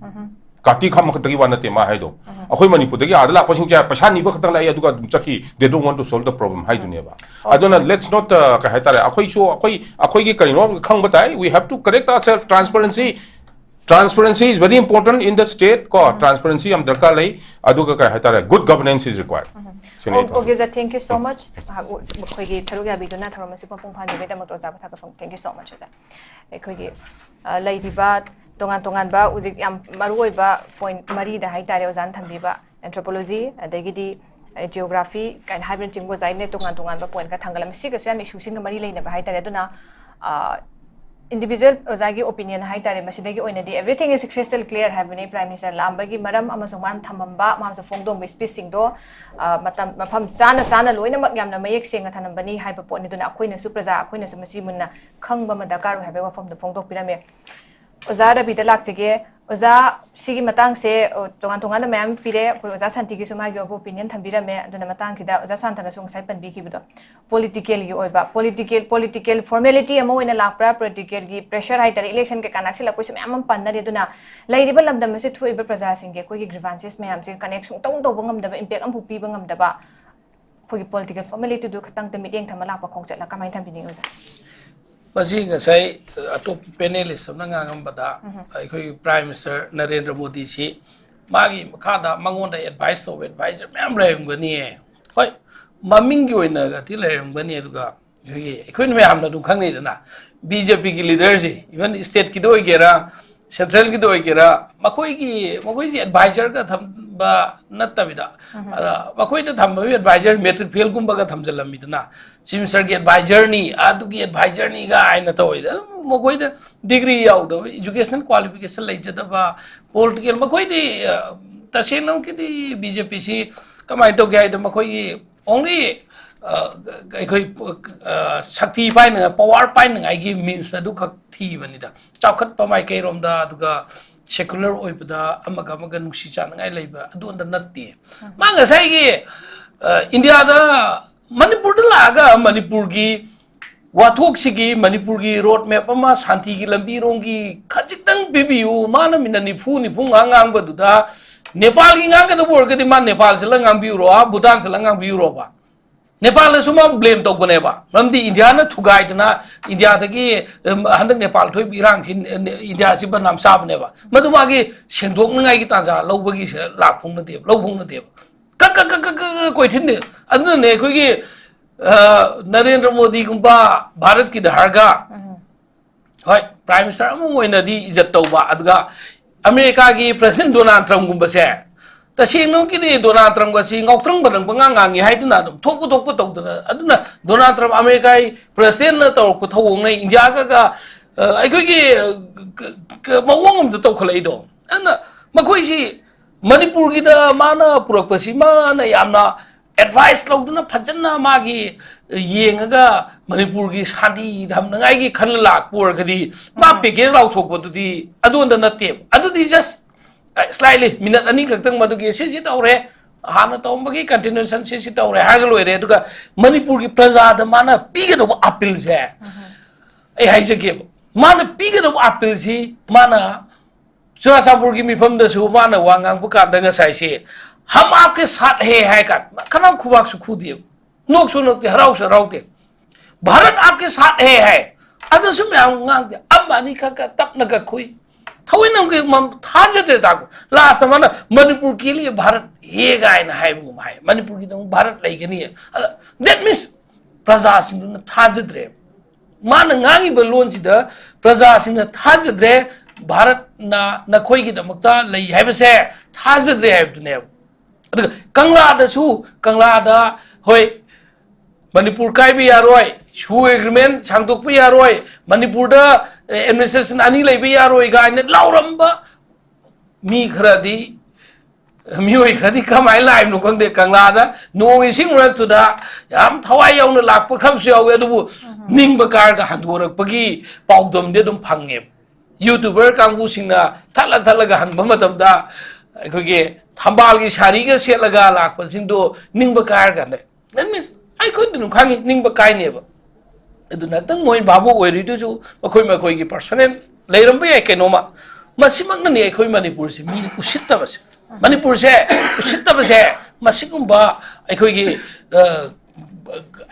Party ꯈꯛ ꯑꯃꯈꯛꯇꯒꯤ ꯋꯥ ꯅꯠꯇꯦ ꯃꯥ ꯍꯥꯏꯗꯣ. ꯑꯩꯈꯣꯏ ꯃꯅꯤꯄꯨꯔꯗꯒꯤ ꯑꯥꯗ ꯂꯥꯛꯄꯁꯤꯡꯁꯦ ꯄꯩꯁꯥ ꯅꯤꯕ ꯈꯛꯇꯪ ꯂꯥꯛꯏ, ꯑꯗꯨꯒ ꯑꯗꯨꯝ ꯆꯠꯈꯤ, they don't want to solve the problem ꯍꯥꯏꯗꯨꯅꯦꯕ. ꯑꯗꯨꯅ let's not, ꯑ, ꯀꯩ ꯍꯥꯏꯇꯥꯔꯦ, ꯑꯩꯈꯣꯏꯁꯨ, ꯑꯩꯈꯣꯏ, ꯑꯩꯈꯣꯏꯒꯤ ꯀꯔꯤꯅꯣ ꯈꯪꯕ ꯇꯥꯏ, we have to correct ourselves, transparency, transparency is very important in the state ꯀꯣ. Transparency ꯌꯥꯝ ꯗꯔꯀꯥꯔ ꯂꯩ, ꯑꯗꯨꯒ ꯀꯩ ꯍꯥꯏꯇꯥꯔꯦ, good governance is required. ꯁꯤꯅꯤ ꯑꯩ ꯑꯣ, ꯊꯝꯖꯒꯦ꯫ ꯑꯣꯀꯦ, ꯑꯣꯖꯥ, thank you so much. ꯑꯩꯈꯣꯏꯒꯤ ꯁꯔꯨꯛ ꯌꯥꯕꯤꯗꯨꯅ ꯊꯧꯔꯝ ꯑꯁꯤ ꯃꯄꯨꯡ ꯐꯥꯍꯟꯕꯤꯕꯒꯤꯗꯃꯛꯇ ꯑꯣꯖꯥꯕꯨ ꯊꯥꯒꯠꯐꯝ, thank you so much, ꯑꯣꯖꯥ꯫ ꯑꯩꯈꯣꯏꯒꯤ, ꯑ, ꯂꯩꯔꯤꯕ ꯇꯣꯉꯥꯟ ꯇꯣꯉꯥꯟꯕ ꯍꯧꯖꯤꯛ ꯌꯥꯝ ꯃꯔꯨꯑꯣꯏꯕ point ꯃꯔꯤꯗ ꯍꯥꯏꯇꯥꯔꯦ ꯑꯣꯖꯥꯅ ꯊꯝꯕꯤꯕ, anthropology, ꯑꯗꯒꯤꯗꯤ, ꯑ, geography ꯀꯥꯏꯅ ꯍꯥꯏꯕꯅꯆꯤꯡꯕ ꯑꯣꯖꯥ ꯑꯩꯅ ꯇꯣꯉꯥꯟ ꯇꯣꯉꯥꯟꯕ point ꯈꯔ ꯊꯥꯡꯒꯠꯂꯝꯃꯤ꯫ ꯁꯤꯒꯁꯨ ꯌꯥꯝ issue ꯁꯤꯡꯒ ꯃꯔꯤ ꯂꯩꯅꯕ ꯍꯥꯏꯇꯥꯔꯦ꯫ ꯑꯗꯨꯅ, ꯑ, individual ꯑꯣꯖꯥꯒꯤ opinion ꯍꯥꯏꯇꯥꯔꯦ, ꯃꯁꯤꯗꯒꯤ ꯑꯣꯏꯅꯗꯤ everything is crystal clear ꯍꯥꯏꯕꯅꯤ꯫ Prime Minister ꯂꯥꯛꯑꯝꯕꯒꯤ ꯃꯔꯝ ꯑꯃꯁꯨꯡ ꯃꯥꯅ ꯊꯝꯃꯝꯕ, ꯃꯥꯅꯁꯨ ꯐꯣꯡꯗꯣꯛꯑꯝꯕ speech ꯁꯤꯡꯗꯣ, ꯑ, ꯃꯇꯝ, ꯃꯐꯝ ꯆꯥꯅ ꯆꯥꯅ ꯂꯣꯏꯅꯃꯛ ꯌꯥꯝꯅ ꯃꯌꯦꯛ ꯁꯦꯡꯅ ꯊꯝꯂꯝꯕꯅꯤ ꯍꯥꯏꯕ ꯄꯣꯠꯅꯤ꯫ ꯑꯗꯨꯅ ꯑꯩꯈꯣꯏꯅꯁꯨ, ꯄ꯭ꯔꯖꯥ ꯑꯩꯈꯣꯏꯅꯁꯨ ꯃꯁꯤ ꯃꯨꯟꯅ ꯈꯪꯕ ꯑꯃ ꯗꯔꯀꯥꯔ ꯑꯣꯏ ꯍꯥꯏꯕꯒꯤ ꯋꯥꯐꯝꯗꯣ ꯐꯣꯡꯗꯣꯛꯄꯤꯔꯝꯃꯦ꯫ ꯑꯣꯖꯥ ꯔꯕꯤꯗ ꯂꯥꯛꯆꯒꯦ꯫ ꯑꯣꯖꯥ, ꯁꯤꯒꯤ ꯃꯇꯥꯡꯁꯦ, ꯑ, ꯇꯣꯉꯥꯟ ꯇꯣꯉꯥꯟꯕ ꯃꯌꯥꯝ ꯄꯤꯔꯦ꯫ ꯑꯩꯈꯣꯏ ꯑꯣꯖꯥ ꯁꯥꯟꯇꯤꯒꯤꯁꯨ ꯃꯥꯒꯤ ꯑꯣꯏꯕ opinion ꯊꯝꯕꯤꯔꯝꯃꯦ꯫ ꯑꯗꯨꯅ ꯃꯇꯥꯡꯁꯤꯗ ꯑꯣꯖꯥ ꯁꯥꯟꯇꯅꯁꯨ ꯉꯁꯥꯏ ꯄꯟꯕꯤꯈꯤꯕꯗꯣ, political ꯒꯤ ꯑꯣꯏꯕ, political, political formality ꯑꯃ ꯑꯣꯏꯅ ꯂꯥꯛꯄ꯭ꯔꯥ, political ꯒꯤ pressure ꯍꯥꯏꯇꯥꯔꯦ, election ꯀꯩꯀꯥ ꯅꯛꯁꯤꯜꯂꯛꯄꯩꯁꯨ ꯃꯌꯥꯝ ꯑꯃ ꯄꯟꯅꯔꯤ꯫ ꯑꯗꯨꯅ ꯂꯩꯔꯤꯕ ꯂꯝꯗꯝ ꯑꯁꯤꯗ ꯊꯣꯛꯏꯕ ꯄ꯭ꯔꯖꯥꯁꯤꯡꯒꯤ ꯑꯩꯈꯣꯏꯒꯤ grievances ꯃꯌꯥꯝꯁꯦ connect ꯁꯨꯡꯇꯧ ꯇꯧꯕ ꯉꯝꯗꯕ, impact ꯑꯃꯐꯥꯎ ꯄꯤꯕ ꯉꯝꯗꯕ, ꯑꯩꯈꯣꯏꯒꯤ political formality ꯗꯨ ꯈꯛꯇꯪꯗ ꯃꯤꯠꯌꯦꯡ ꯊꯝꯃ ꯂꯥꯛꯄ ꯈꯣꯡꯆꯠꯂ ꯀꯃꯥꯏꯅ ꯊꯝꯕꯤꯅꯤꯡꯉꯤ ꯑꯣꯖꯥ? ꯃꯁꯤ ꯉꯁꯥꯏ, ꯑ, ꯑꯇꯣꯞꯄ panelist ꯑꯃꯅ ꯉꯥꯡꯉꯝꯕꯗ, ꯎꯝ꯫ ꯑꯩꯈꯣꯏꯒꯤ Prime Minister ꯅꯔꯦꯟꯗ꯭ꯔ ꯃꯣꯗꯤꯁꯤ ꯃꯥꯒꯤ ꯃꯈꯥꯗ ꯃꯉꯣꯟꯗ advice ꯇꯧꯕ advisor ꯃꯌꯥꯝ ꯂꯩꯔꯝꯒꯅꯤꯌꯦ꯫ ꯍꯣꯏ, ꯃꯃꯤꯡꯒꯤ ꯑꯣꯏꯅꯒꯗꯤ ꯂꯩꯔꯝꯒꯅꯤ, ꯑꯗꯨꯒ ꯑꯩꯈꯣꯏꯒꯤ, ꯑꯩꯈꯣꯏꯅ ꯃꯌꯥꯝꯅ ꯑꯗꯨꯝ ꯈꯪꯅꯩꯗꯅ, BJP ꯒꯤ leader ꯁꯤ, even state ꯀꯤꯗ ꯑꯣꯏꯒꯦꯔꯥ, central ꯒꯤꯗ ꯑꯣꯏꯒꯦꯔꯥ, ꯃꯈꯣꯏꯒꯤ, ꯃꯈꯣꯏꯁꯤ advisor ꯒ ꯊꯝꯕ ꯅꯠꯇꯕꯤꯗ, ꯎꯝ꯫ ꯑꯗ, ꯃꯈꯣꯏꯗ ꯊꯝꯕ advisor matric fail ꯒꯨꯝꯕꯒ ꯊꯝꯖꯤꯜꯂꯝꯃꯤꯗꯅ, Chief Minister ꯒꯤ advisor ꯅꯤ, ꯑꯗꯨꯒꯤ advisor ꯅꯤ ꯒꯥꯏꯅ ꯇꯧꯋꯤꯗ꯫ ꯑꯗꯨꯝ ꯃꯈꯣꯏꯗ degree ꯌꯥꯎꯗꯕ, educational qualification ꯂꯩꯖꯗꯕ, political, ꯃꯈꯣꯏꯗꯤ, ꯑ, ꯇꯁꯦꯡꯅꯃꯛꯀꯤꯗꯤ BJP ꯁꯤ ꯀꯃꯥꯏꯅ ꯇꯧꯒꯦ ꯍꯥꯏꯗ, ꯃꯈꯣꯏꯒꯤ only, ꯑ, ꯑꯩꯈꯣꯏ, ꯑ, ꯁꯛꯇꯤ ꯄꯥꯏꯅꯉꯥꯏ, power ꯄꯥꯏꯅꯉꯥꯏꯒꯤ means ꯑꯗꯨꯈꯛ ꯊꯤꯕꯅꯤꯗ꯫ ꯆꯥꯎꯈꯠꯄ ꯃꯥꯏꯀꯩꯔꯣꯝꯗ, ꯑꯗꯨꯒ secular ꯑꯣꯏꯕꯗ, ꯑꯃꯒ ꯑꯃꯒ ꯅꯨꯡꯁꯤ ꯆꯥꯅꯉꯥꯏ ꯂꯩꯕ, ꯑꯗꯨ ꯑꯝꯇ ꯅꯠꯇꯦ꯫ ꯎꯝ꯫ ꯃꯥ ꯉꯁꯥꯏꯒꯤ, ꯑ, ꯏꯟꯗꯤꯌꯥꯗ, ꯃꯅꯤꯄꯨꯔꯗ ꯂꯥꯛꯑꯒ ꯃꯅꯤꯄꯨꯔꯒꯤ ꯋꯥꯊꯣꯛꯁꯤꯒꯤ, ꯃꯅꯤꯄꯨꯔꯒꯤ road map ꯑꯃ, ꯁꯥꯟꯇꯤꯒꯤ ꯂꯝꯕꯤꯔꯣꯝꯒꯤ ꯈꯖꯤꯛꯇꯪ ꯄꯤꯕꯤꯌꯨ꯫ ꯃꯥꯅ ꯃꯤꯅꯠ ꯅꯤꯐꯨ, ꯅꯤꯐꯨ ꯃꯉꯥ ꯉꯥꯡꯕꯗꯨꯗ ꯅꯦꯄꯥꯜꯒꯤ ꯉꯥꯡꯒꯗꯕ ꯑꯣꯏꯔꯒꯗꯤ ꯃꯥ ꯅꯦꯄꯥꯜ ꯆꯠꯂ ꯉꯥꯡꯕꯤꯔꯨꯔꯣ, ꯚꯨꯇꯥꯟ ꯆꯠꯂ ꯉꯥꯡꯕꯤꯔꯨꯔꯣꯕ꯫ ꯅꯦꯄꯥꯜꯗꯁꯨ ꯃꯥ blame ꯇꯧꯕꯅꯦꯕ꯫ ꯃꯔꯝꯗꯤ ꯏꯟꯗꯤꯌꯥꯅ ꯊꯨꯒꯥꯏꯗꯅ ꯏꯟꯗꯤꯌꯥꯗꯒꯤ, ꯎꯝ, ꯍꯟꯗꯛ ꯅꯦꯄꯥꯜ ꯊꯣꯛꯏꯕ ꯏꯔꯥꯡꯁꯤ, ꯎꯝ, ꯏꯟꯗꯤꯌꯥꯁꯤ ꯕꯗꯅꯥꯝ ꯆꯥꯕꯅꯦꯕ꯫ ꯃꯗꯨ ꯃꯥꯒꯤ ꯁꯦꯡꯗꯣꯛꯅꯉꯥꯏꯒꯤ ꯇꯥꯟꯖꯥ ꯂꯧꯕꯒꯤ ꯁꯦ-, ꯂꯥꯛꯐꯝ ꯅꯠꯇꯦꯕ, ꯂꯧꯐꯝ ꯅꯠꯇꯦꯕ꯫ ꯀꯛ, ꯀꯛ, ꯀꯛ, ꯀꯛ, ꯀꯛ, ꯀꯛ ꯀꯣꯏꯊꯤꯟꯗꯦ꯫ ꯑꯗꯨꯅꯅꯦ ꯑꯩꯈꯣꯏꯒꯤ, ꯑ, ꯅꯔꯦꯟꯗ꯭ꯔ ꯃꯣꯗꯤꯒꯨꯝꯕ ꯚꯥꯔꯠꯀꯤ ꯙꯔꯒ, ꯎꯝ꯫ ꯍꯣꯏ, Prime Minister ꯑꯃ ꯑꯣꯏꯅꯗꯤ ꯏꯖꯠ ꯇꯧꯕ, ꯑꯗꯨꯒ ꯑꯃꯦꯔꯤꯀꯥꯒꯤ President ꯗꯣꯅꯥꯜꯗ ꯇ꯭ꯔꯝꯞꯒꯨꯝꯕꯁꯦ, ꯇꯁꯦꯡꯅꯃꯛꯀꯤꯗꯤ ꯗꯣꯅꯥꯜꯗ ꯇ꯭ꯔꯝꯞꯒꯁꯤ ꯉꯥꯎꯇ꯭ꯔꯪ ꯐꯗ꯭ꯔꯪ ꯄꯉꯥꯡ ꯉꯥꯡꯉꯤ ꯍꯥꯏꯗꯨꯅ ꯑꯗꯨꯝ ꯊꯣꯛꯄ ꯊꯣꯛꯄ ꯇꯧꯗꯅ, ꯑꯗꯨꯅ ꯗꯣꯅꯥꯜꯗ ꯇ꯭ꯔꯝꯞ ꯑꯃꯦꯔꯤꯀꯥꯒꯤ President ꯅ ꯇꯧꯔꯛꯄ ꯊꯧꯑꯣꯡꯅ ꯏꯟꯗꯤꯌꯥꯒ, ꯑ, ꯑꯩꯈꯣꯏꯒꯤ, ꯑ, ꯀ-, ꯀ-, ꯃꯑꯣꯡ ꯑꯃꯗ ꯇꯧꯈꯠꯂꯛꯏꯗꯣ꯫ ꯑꯗꯨꯅ ꯃꯈꯣꯏꯁꯤ ꯃꯅꯤꯄꯨꯔꯒꯤꯗ ꯃꯥꯅ ꯄꯨꯔꯛꯄꯁꯤ ꯃꯥꯅ ꯌꯥꯝꯅ ꯑꯦꯗꯚꯥꯏꯁ ꯂꯧꯗꯅ ꯐꯖꯅ ꯃꯥꯒꯤ ꯌꯦꯡꯉꯒ ꯃꯅꯤꯄꯨꯔꯒꯤ ꯁꯥꯟꯇꯤ ꯊꯝꯅꯉꯥꯏꯒꯤ ꯈꯜꯂ ꯂꯥꯛꯄ ꯑꯣꯏꯔꯒꯗꯤ ꯃꯥ ꯎꯝ꯫ ꯄꯦꯀꯦꯖ ꯂꯥꯎꯊꯣꯛꯄꯗꯨꯗꯤ ꯑꯗꯨꯗ ꯅꯠꯇꯦꯕ꯫ ꯑꯗꯨꯗꯤ ꯖꯁ ꯁ꯭ꯂꯥꯏꯠꯂꯤ ꯃꯤꯅꯠ ꯑꯅꯤ ꯈꯛꯇꯪ ꯃꯗꯨꯒꯤ ꯁꯤꯁꯤ ꯇꯧꯔꯦ, ꯍꯥꯟꯅ ꯇꯧꯔꯝꯕꯒꯤ ꯀꯟꯇꯤꯅ꯭ꯌꯨꯁꯟ ꯁꯤꯁꯤ ꯇꯧꯔꯦ ꯍꯥꯏꯔꯒ ꯂꯣꯏꯔꯦ꯫ ꯑꯗꯨꯒ ꯃꯅꯤꯄꯨꯔꯒꯤ ꯄ꯭ꯔꯖꯥꯗ ꯃꯥꯅ ꯄꯤꯒꯗꯧꯕ ꯑꯄꯤꯜꯁꯦ ꯑꯩ ꯍꯥꯏꯖꯒꯦꯕ, ꯃꯥꯅ ꯄꯤꯒꯗꯧꯕ ꯑꯄꯤꯜꯁꯤ ꯃꯥꯅ ꯆꯨꯔꯥꯆꯥꯟꯄꯨꯔꯒꯤ ꯃꯤꯐꯝꯗꯁꯨ ꯃꯥꯅ ꯋꯥ ꯉꯥꯡꯕ ꯀꯥꯟꯗ ꯉꯁꯥꯏꯁꯦ "ꯍꯝ ꯑꯥꯞꯀꯦ ꯁꯥꯊ ꯍꯦ" ꯍꯥꯏ ꯀꯥꯟꯗ ꯈꯅꯥꯎ ꯈꯨꯕꯥꯛꯁꯨ ꯈꯨꯗꯦꯕ, ꯅꯣꯛꯁꯨ ꯅꯣꯛꯇꯦ, ꯍꯔꯥꯎꯁꯨ ꯍꯔꯥꯎꯗꯦ꯫ "ꯚꯥꯔꯠ ꯑꯥꯞꯀꯦ ꯁꯥꯊ ꯍꯦ" ꯍꯥꯏ, ꯑꯗꯨꯁꯨ ꯃꯌꯥꯝ ꯉꯥꯡꯗꯦ, ꯑꯃ ꯑꯅꯤ ꯈꯛ ꯈꯛ ꯇꯞꯅꯒ ꯈꯨꯏ꯫ ꯊꯑꯣꯏꯅ ꯑꯃꯨꯛ ꯃꯝ-, ꯊꯥꯖꯗ꯭ꯔꯦ ꯇꯥꯛꯄ꯫ ꯂꯥꯁꯇ ꯃꯥꯅ "ꯃꯅꯤꯄꯨꯔ ꯀꯦ ꯂꯤꯌꯦ ꯚꯥꯔꯠ ꯍꯦ" ꯀꯥꯏꯅ ꯍꯥꯏꯕꯒꯨꯝ ꯍꯥꯏ, ꯃꯅꯤꯄꯨꯔꯒꯤꯗꯃꯛ ꯚꯥꯔꯠ ꯂꯩꯒꯅꯤ꯫ ꯑꯗ, that means ꯄ꯭ꯔꯖꯥꯁꯤꯡꯗꯨꯅ ꯊꯥꯖꯗ꯭ꯔꯦ꯫ ꯃꯥꯅ ꯉꯥꯡꯉꯤꯕ ꯂꯣꯟꯁꯤꯗ ꯄ꯭ꯔꯖꯥꯁꯤꯡꯅ ꯊꯥꯖꯗ꯭ꯔꯦ, ꯚꯥꯔꯠꯅ ꯅꯈꯣꯏꯒꯤꯗꯃꯛꯇ ꯂꯩ ꯍꯥꯏꯕꯁꯦ ꯊꯥꯖꯗ꯭ꯔꯦ ꯍꯥꯏꯕꯗꯨꯅꯦꯕ꯫ ꯑꯗꯨꯒ ꯀꯪꯂꯥꯗꯁꯨ, ꯀꯪꯂꯥꯗ, ꯍꯣꯏ, ꯃꯅꯤꯄꯨꯔ ꯀꯥꯏꯕ ꯌꯥꯔꯣꯏ, ꯁꯨ ꯑꯦꯒ꯭ꯔꯤꯃꯦꯟ ꯁꯥꯡꯗꯣꯛꯄ ꯌꯥꯔꯣꯏ, ꯃꯅꯤꯄꯨꯔꯗ, ꯑꯦ, ꯑꯦꯗꯃꯤꯅꯤꯁꯇ꯭ꯔꯦꯁꯟ ꯑꯅꯤ ꯂꯩꯕ ꯌꯥꯔꯣꯏ ꯀꯥꯏꯅ ꯂꯥꯎꯔꯝꯕ ꯃꯤ ꯈꯔꯗꯤ, ꯃꯤꯑꯣꯏ ꯈꯔꯗꯤ ꯀꯃꯥꯏꯅ ꯂꯥꯛꯏꯕꯅꯣ ꯈꯪꯗꯦ, ꯀꯪꯂꯥꯗ ꯅꯣꯡ ꯏꯁꯤꯡ ꯃꯔꯛꯇꯨꯗ ꯌꯥꯝ ꯊꯋꯥꯏ ꯌꯥꯎꯅ ꯂꯥꯛꯄ ꯈꯔꯁꯨ ꯌꯥꯎꯋꯤ, ꯑꯗꯨꯕꯨ ꯎꯝ꯫ ꯅꯤꯡꯕ ꯀꯥꯏꯔꯒ ꯍꯟꯗꯣꯔꯛꯄꯒꯤ ꯄꯥꯎꯗꯝꯗꯤ ꯑꯗꯨꯝ ꯐꯪꯉꯦꯕ꯫ ꯌꯨꯇ꯭ꯌꯨꯕꯔ ꯀꯥꯡꯕꯨꯁꯤꯡꯅ ꯊꯠꯂ ꯊꯠꯂꯒ ꯍꯟꯕ ꯃꯇꯝꯗ ꯑꯩꯈꯣꯏꯒꯤ ꯊꯝꯕꯥꯜꯒꯤ ꯁꯥꯔꯤꯒ ꯁꯦꯠꯂꯒ ꯂꯥꯛꯄꯁꯤꯡꯗꯣ ꯅꯤꯡꯕ ꯀꯥꯏꯔꯒ ꯍꯜꯂꯦ꯫ That means ꯑꯩꯈꯣꯏꯗꯤ ꯑꯗꯨꯝ ꯈꯪꯉꯤ, ꯅꯤꯡꯕ ꯀꯥꯏꯅꯦꯕ꯫ ꯑꯗꯨꯅ ꯈꯤꯇꯪ ꯃꯣꯏ ꯚꯥꯕꯨꯛ ꯑꯣꯏꯔꯤꯗꯨꯁꯨ ꯃꯈꯣꯏ ꯃꯈꯣꯏꯒꯤ ꯄꯔꯁꯣꯅꯦꯜ ꯂꯩꯔꯝꯕ ꯌꯥꯏ ꯀꯩꯅꯣꯝꯃ꯫ ꯃꯁꯤꯃꯛꯅꯅꯤ ꯑꯩꯈꯣꯏ ꯃꯅꯤꯄꯨꯔꯁꯤ ꯃꯤꯅ ꯎꯁꯤꯠꯇꯕꯁꯦ꯫ ꯃꯅꯤꯄꯨꯔꯁꯦ ꯎꯁꯤꯠꯇꯕꯁꯦ ꯃꯁꯤꯒꯨꯝꯕ ꯑꯩꯈꯣꯏꯒꯤ, ꯑ,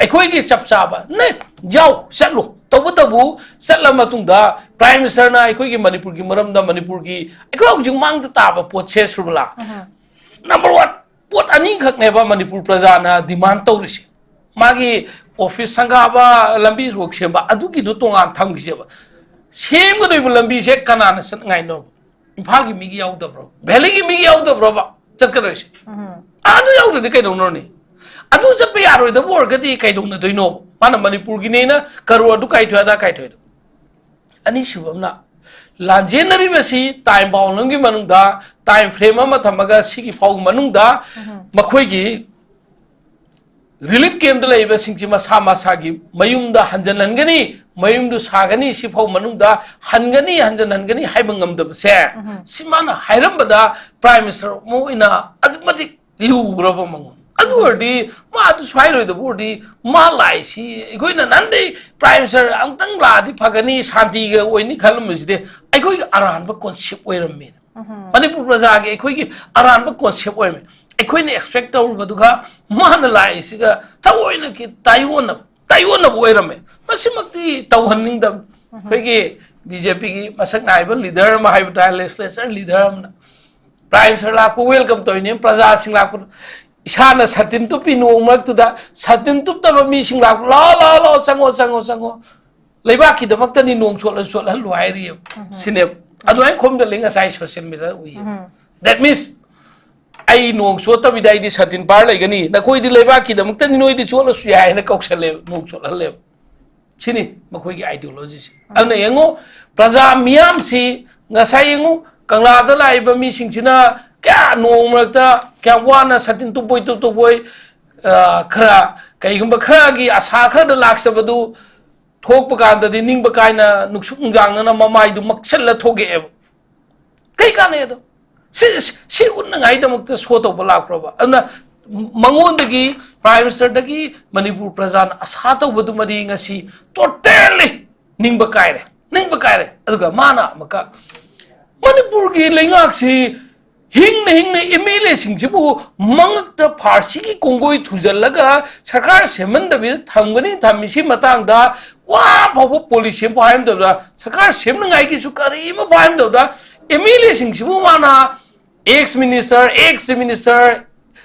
ꯑꯩꯈꯣꯏꯒꯤ ꯆꯞ ꯆꯥꯕ ꯅꯦ, ꯌꯥꯎ, ꯆꯠꯂꯨ, ꯇꯧꯕꯇꯕꯨ ꯆꯠꯂ ꯃꯇꯨꯡꯗ ꯄ꯭ꯔꯥꯏꯝ ꯃꯤꯅꯤꯁꯇꯔꯅ ꯑꯩꯈꯣꯏꯒꯤ ꯃꯅꯤꯄꯨꯔꯒꯤ ꯃꯔꯝꯗ, ꯃꯅꯤꯄꯨꯔꯒꯤ ꯑꯩꯈꯣꯏ ꯍꯧꯖꯤꯛ ꯃꯥꯡꯗ ꯇꯥꯕ ꯄꯣꯠꯁꯦ, ꯁꯨꯔꯕꯂꯥ, ꯎꯝ꯫ ꯅꯝꯕꯔ ꯋꯥꯟ, ꯄꯣꯠ ꯑꯅꯤꯈꯛꯅꯦꯕ ꯃꯅꯤꯄꯨꯔ ꯄ꯭ꯔꯖꯥꯅ ꯗꯤꯃꯥꯟ ꯇꯧꯔꯤꯁꯦ꯫ ꯃꯥꯒꯤ ꯑꯣꯐꯤꯁ ꯁꯪꯒꯥꯕ, ꯂꯝꯕꯤ ꯁꯣꯔꯣꯛ ꯁꯦꯝꯕ, ꯑꯗꯨꯒꯤꯗꯣ ꯇꯣꯉꯥꯟ ꯊꯝꯈꯤꯁꯦꯕ꯫ ꯁꯦꯝꯒꯗꯣꯏꯕ ꯂꯝꯕꯤꯁꯦ ꯀꯅꯥꯅ ꯆꯠꯅꯉꯥꯏꯅꯣꯕ? ꯏꯝꯐꯥꯜꯒꯤ ꯃꯤꯒꯤ ꯌꯥꯎꯗꯕ꯭ꯔꯣ? ꯚꯦꯂꯤꯒꯤ ꯃꯤꯒꯤ ꯌꯥꯎꯗꯕ꯭ꯔꯣꯕ ꯆꯠꯀꯗꯣꯏꯁꯦ? ꯎꯝ꯫ ꯑꯗꯨ ꯌꯥꯎꯗ꯭ꯔꯗꯤ ꯀꯩꯗꯧꯅꯔꯅꯤ? ꯑꯗꯨ ꯆꯠꯄ ꯌꯥꯔꯣꯏꯗꯕ ꯑꯣꯏꯔꯒꯗꯤ ꯀꯩꯗꯧꯅꯗꯣꯏꯅꯣꯕ? ꯃꯥꯅ ꯃꯅꯤꯄꯨꯔꯒꯤꯅꯦꯅ ꯀꯔꯣꯔ ꯑꯗꯨ ꯀꯥꯏꯊꯣꯛꯑꯦ, ꯑꯗꯥ ꯀꯥꯏꯊꯣꯛꯑꯦꯗꯣ꯫ ꯑꯅꯤꯁꯨꯕ ꯑꯃꯅ, ꯂꯥꯟꯖꯦꯟꯅꯔꯤꯕꯁꯤ ꯇꯥꯏꯝ ꯕꯥꯎꯟ ꯑꯃꯒꯤ ꯃꯅꯨꯡꯗ, ꯇꯥꯏꯝ ꯐ꯭ꯔꯦꯝ ꯑꯃ ꯊꯝꯃꯒ ꯁꯤꯒꯤ ꯐꯥꯎꯒꯤ ꯃꯅꯨꯡꯗ ꯎꯝ꯫ ꯃꯈꯣꯏꯒꯤ ꯔꯤꯂꯤꯐ ꯀꯦꯝꯞꯇ ꯂꯩꯔꯤꯕꯁꯤꯡꯁꯤ ꯃꯁꯥ ꯃꯁꯥꯒꯤ ꯃꯌꯨꯝꯗ ꯍꯟꯖꯤꯜꯍꯟꯒꯅꯤ, ꯃꯌꯨꯝꯗꯨ ꯁꯥꯒꯅꯤ, ꯁꯤꯐꯥꯎ ꯃꯅꯨꯡꯗ ꯍꯟꯒꯅꯤ, ꯍꯟꯖꯤꯟꯍꯟꯒꯅꯤ ꯍꯥꯏꯕ ꯉꯝꯗꯕꯁꯦ, ꯁꯤ ꯃꯥꯅ ꯍꯥꯏꯔꯝꯕꯗ ꯄ꯭ꯔꯥꯏꯝ ꯃꯤꯅꯤꯁꯇꯔ ꯑꯃ ꯑꯣꯏꯅ ꯑꯗꯨꯛ ꯃꯇꯤꯛ ꯂꯨꯈ꯭ꯔꯕ ꯃꯉꯣꯟ꯫ ꯑꯗꯨ ꯑꯣꯏꯔꯗꯤ ꯃꯥ ꯑꯗꯨ ꯁ꯭ꯋꯥꯏꯔꯣꯏꯗꯕ ꯑꯣꯏꯔꯗꯤ ꯃꯥ ꯂꯥꯛꯏꯁꯤ ꯑꯩꯈꯣꯏꯅ ꯅꯍꯥꯟꯗꯩ ꯄ꯭ꯔꯥꯏꯝ ꯃꯤꯅꯤꯁꯇꯔ ꯑꯃꯨꯛꯇꯪ ꯂꯥꯛꯑꯗꯤ ꯐꯒꯅꯤ, ꯁꯥꯟꯇꯤꯒ ꯑꯣꯏꯅꯤ ꯈꯜꯂꯝꯕꯁꯤꯗꯤ ꯑꯩꯈꯣꯏꯒꯤ ꯑꯔꯥꯟꯕ ꯀꯣꯟꯁꯦꯞ ꯑꯣꯏꯔꯝꯃꯦ꯫ ꯃꯅꯤꯄꯨꯔ ꯄ꯭ꯔꯖꯥꯒꯤ ꯑꯩꯈꯣꯏꯒꯤ ꯑꯔꯥꯟꯕ ꯀꯣꯟꯁꯦꯞ ꯑꯣꯏꯔꯝꯃꯦ꯫ ꯑꯩꯈꯣꯏꯅ ꯑꯦꯛꯁꯄꯦꯛ ꯇꯧꯔꯨꯕꯗꯨꯒ ꯃꯥꯅ ꯂꯥꯛꯏꯁꯤꯒ ꯊꯑꯣꯏꯅ ꯀꯤ-, ꯇꯥꯏꯑꯣꯟꯅꯕ, ꯇꯥꯏꯑꯣꯟꯅꯕ ꯑꯣꯏꯔꯝꯃꯦ꯫ ꯃꯁꯤꯃꯛꯇꯤ ꯇꯧꯍꯟꯅꯤꯡꯗꯕ꯫ ꯑꯩꯈꯣꯏꯒꯤ ꯕꯤ ꯖꯦ ꯄꯤꯒꯤ ꯃꯁꯛ ꯅꯥꯏꯕ ꯂꯤꯗꯔ ꯑꯃ ꯍꯥꯏꯕ ꯇꯥꯔꯦ, ꯂꯦꯖꯤꯁꯂꯦꯆꯔ ꯂꯤꯗꯔ ꯑꯃꯅ ꯄ꯭ꯔꯥꯏꯝ ꯃꯤꯅꯤꯁꯇꯔ ꯂꯥꯛꯄ ꯋꯦꯜꯀꯝ ꯇꯧꯔꯤꯅꯦ, ꯄ꯭ꯔꯖꯥꯁꯤꯡ ꯂꯥꯛꯄꯗꯣ꯫ ꯏꯁꯥꯅ ꯁꯥꯇꯤꯟ ꯇꯨꯞꯄꯤ ꯅꯣꯡ ꯃꯔꯛꯇꯨꯗ ꯁꯥꯇꯤꯟ ꯇꯨꯞꯇꯕ ꯃꯤꯁꯤꯡ ꯂꯥꯛꯄ, "ꯂꯥꯛꯑꯣ, ꯂꯥꯛꯑꯣ, ꯂꯥꯛꯑꯣ, ꯆꯪꯉꯣ, ꯆꯪꯉꯣ, ꯆꯪꯉꯣ꯫ ꯂꯩꯕꯥꯛꯀꯤꯗꯃꯛꯇꯅꯤ ꯅꯣꯡ ꯆꯣꯠꯂ ꯆꯣꯠꯍꯜꯂꯨ" ꯍꯥꯏꯔꯤꯑꯕ꯫ ꯁꯤꯅꯦꯕ꯫ ꯑꯗꯨꯃꯥꯏꯅ ꯈꯣꯝꯖꯜꯂꯤ ꯉꯁꯥꯏ ꯁꯣꯁꯤꯌꯦꯜ ꯃꯤꯗꯤꯌꯥꯗ ꯎꯏꯌꯦ꯫ That means, "ꯑꯩ ꯅꯣꯡ ꯆꯣꯠꯇꯕꯤꯗ ꯑꯩꯗꯤ ꯁꯥꯇꯤꯟ ꯄꯥꯔ ꯂꯩꯒꯅꯤ, ꯅꯈꯣꯏꯗꯤ ꯂꯩꯕꯥꯛꯀꯤꯗꯃꯛꯇꯅꯤ, ꯅꯣꯏꯗꯤ ꯆꯣꯠꯂꯁꯨ ꯌꯥꯏ" ꯍꯥꯏꯅ ꯀꯧꯁꯜꯂꯦꯕ, ꯅꯣꯡ ꯆꯣꯠꯍꯜꯂꯦꯕ꯫ ꯁꯤꯅꯤ ꯃꯈꯣꯏꯒꯤ ideologyꯁꯦ꯫ ꯑꯗꯨꯅ ꯌꯦꯡꯉꯨ, ꯄ꯭ꯔꯖꯥ ꯃꯤꯌꯥꯝꯁꯤ ꯉꯁꯥꯏ ꯌꯦꯡꯉꯨ, ꯀꯪꯂꯥꯗ ꯂꯥꯛꯏꯕ ꯃꯤꯁꯤꯡꯁꯤꯅ ꯀꯌꯥ ꯅꯣꯡ ꯃꯔꯛꯇ ꯀꯌꯥꯝ ꯋꯥꯅ ꯁꯥꯇꯤꯟ ꯇꯨꯞꯄꯣꯏ ꯇꯨꯞꯇꯧꯕꯣꯏ, ꯑ, ꯈꯔ, ꯀꯩꯒꯨꯝꯕ ꯈꯔꯒꯤ ꯑꯁꯥ ꯈꯔꯗ ꯂꯥꯛꯆꯕꯗꯨ ꯊꯣꯛꯄ ꯀꯥꯟꯗꯗꯤ ꯅꯤꯡꯕ ꯀꯥꯏꯅ ꯅꯨꯡꯁꯨꯛ ꯅꯨꯡꯖꯥꯡꯅꯅ ꯃꯃꯥꯏꯗꯨ ꯃꯛꯁꯜꯂ ꯊꯣꯛꯂꯛꯑꯦꯕ꯫ ꯀꯩ ꯀꯥꯟꯅꯩ ꯑꯗꯣ? ꯁꯤ, ꯁꯤ ꯎꯠꯅꯉꯥꯏꯗꯃꯛꯇ ꯁꯣ ꯇꯧꯕ ꯂꯥꯛꯄ꯭ꯔꯕ? ꯑꯗꯨꯅ ꯃꯉꯣꯟꯗꯒꯤ, ꯄ꯭ꯔꯥꯏꯝ ꯃꯤꯅꯤꯁꯇꯔꯗꯒꯤ ꯃꯅꯤꯄꯨꯔ ꯄ꯭ꯔꯖꯥꯅ ꯑꯁꯥ ꯇꯧꯕꯗꯨꯃꯗꯤ ꯉꯁꯤ totally ꯅꯤꯡꯕ ꯀꯥꯏꯔꯦ, ꯅꯤꯡꯕ ꯀꯥꯏꯔꯦ꯫ ꯑꯗꯨꯒ ꯃꯥꯅ ꯑꯃꯨꯛꯀ ꯃꯅꯤꯄꯨꯔꯒꯤ ꯂꯩꯉꯥꯛꯁꯤ ꯍꯤꯡꯅ ꯍꯤꯡꯅ ꯑꯦꯝ ꯑꯦꯜ ꯑꯦꯁꯤꯡꯁꯤꯕꯨ ꯃꯉꯛꯇ ꯐꯥꯔꯁꯤꯒꯤ ꯀꯣꯡꯒꯣꯏ ꯊꯨꯖꯜꯂꯒ ꯁꯔꯀꯥꯔ ꯁꯦꯝꯍꯟꯗꯕꯤꯗ ꯊꯝꯒꯅꯤ, ꯊꯝꯃꯤꯁꯤ ꯃꯇꯥꯡꯗ ꯋꯥ ꯐꯥꯎꯕ ꯄꯣꯂꯤꯁꯤ ꯑꯃ ꯍꯥꯏꯔꯝꯗꯕꯗ, ꯁꯔꯀꯥꯔ ꯁꯦꯝꯅꯉꯥꯏꯒꯤꯁꯨ ꯀꯔꯤ ꯑꯃ ꯍꯥꯏꯔꯝꯗꯕꯗ, ꯑꯦꯝ ꯑꯦꯜ ꯑꯦꯁꯤꯡꯁꯤꯕꯨ ꯃꯥꯅ ex minister, ex minister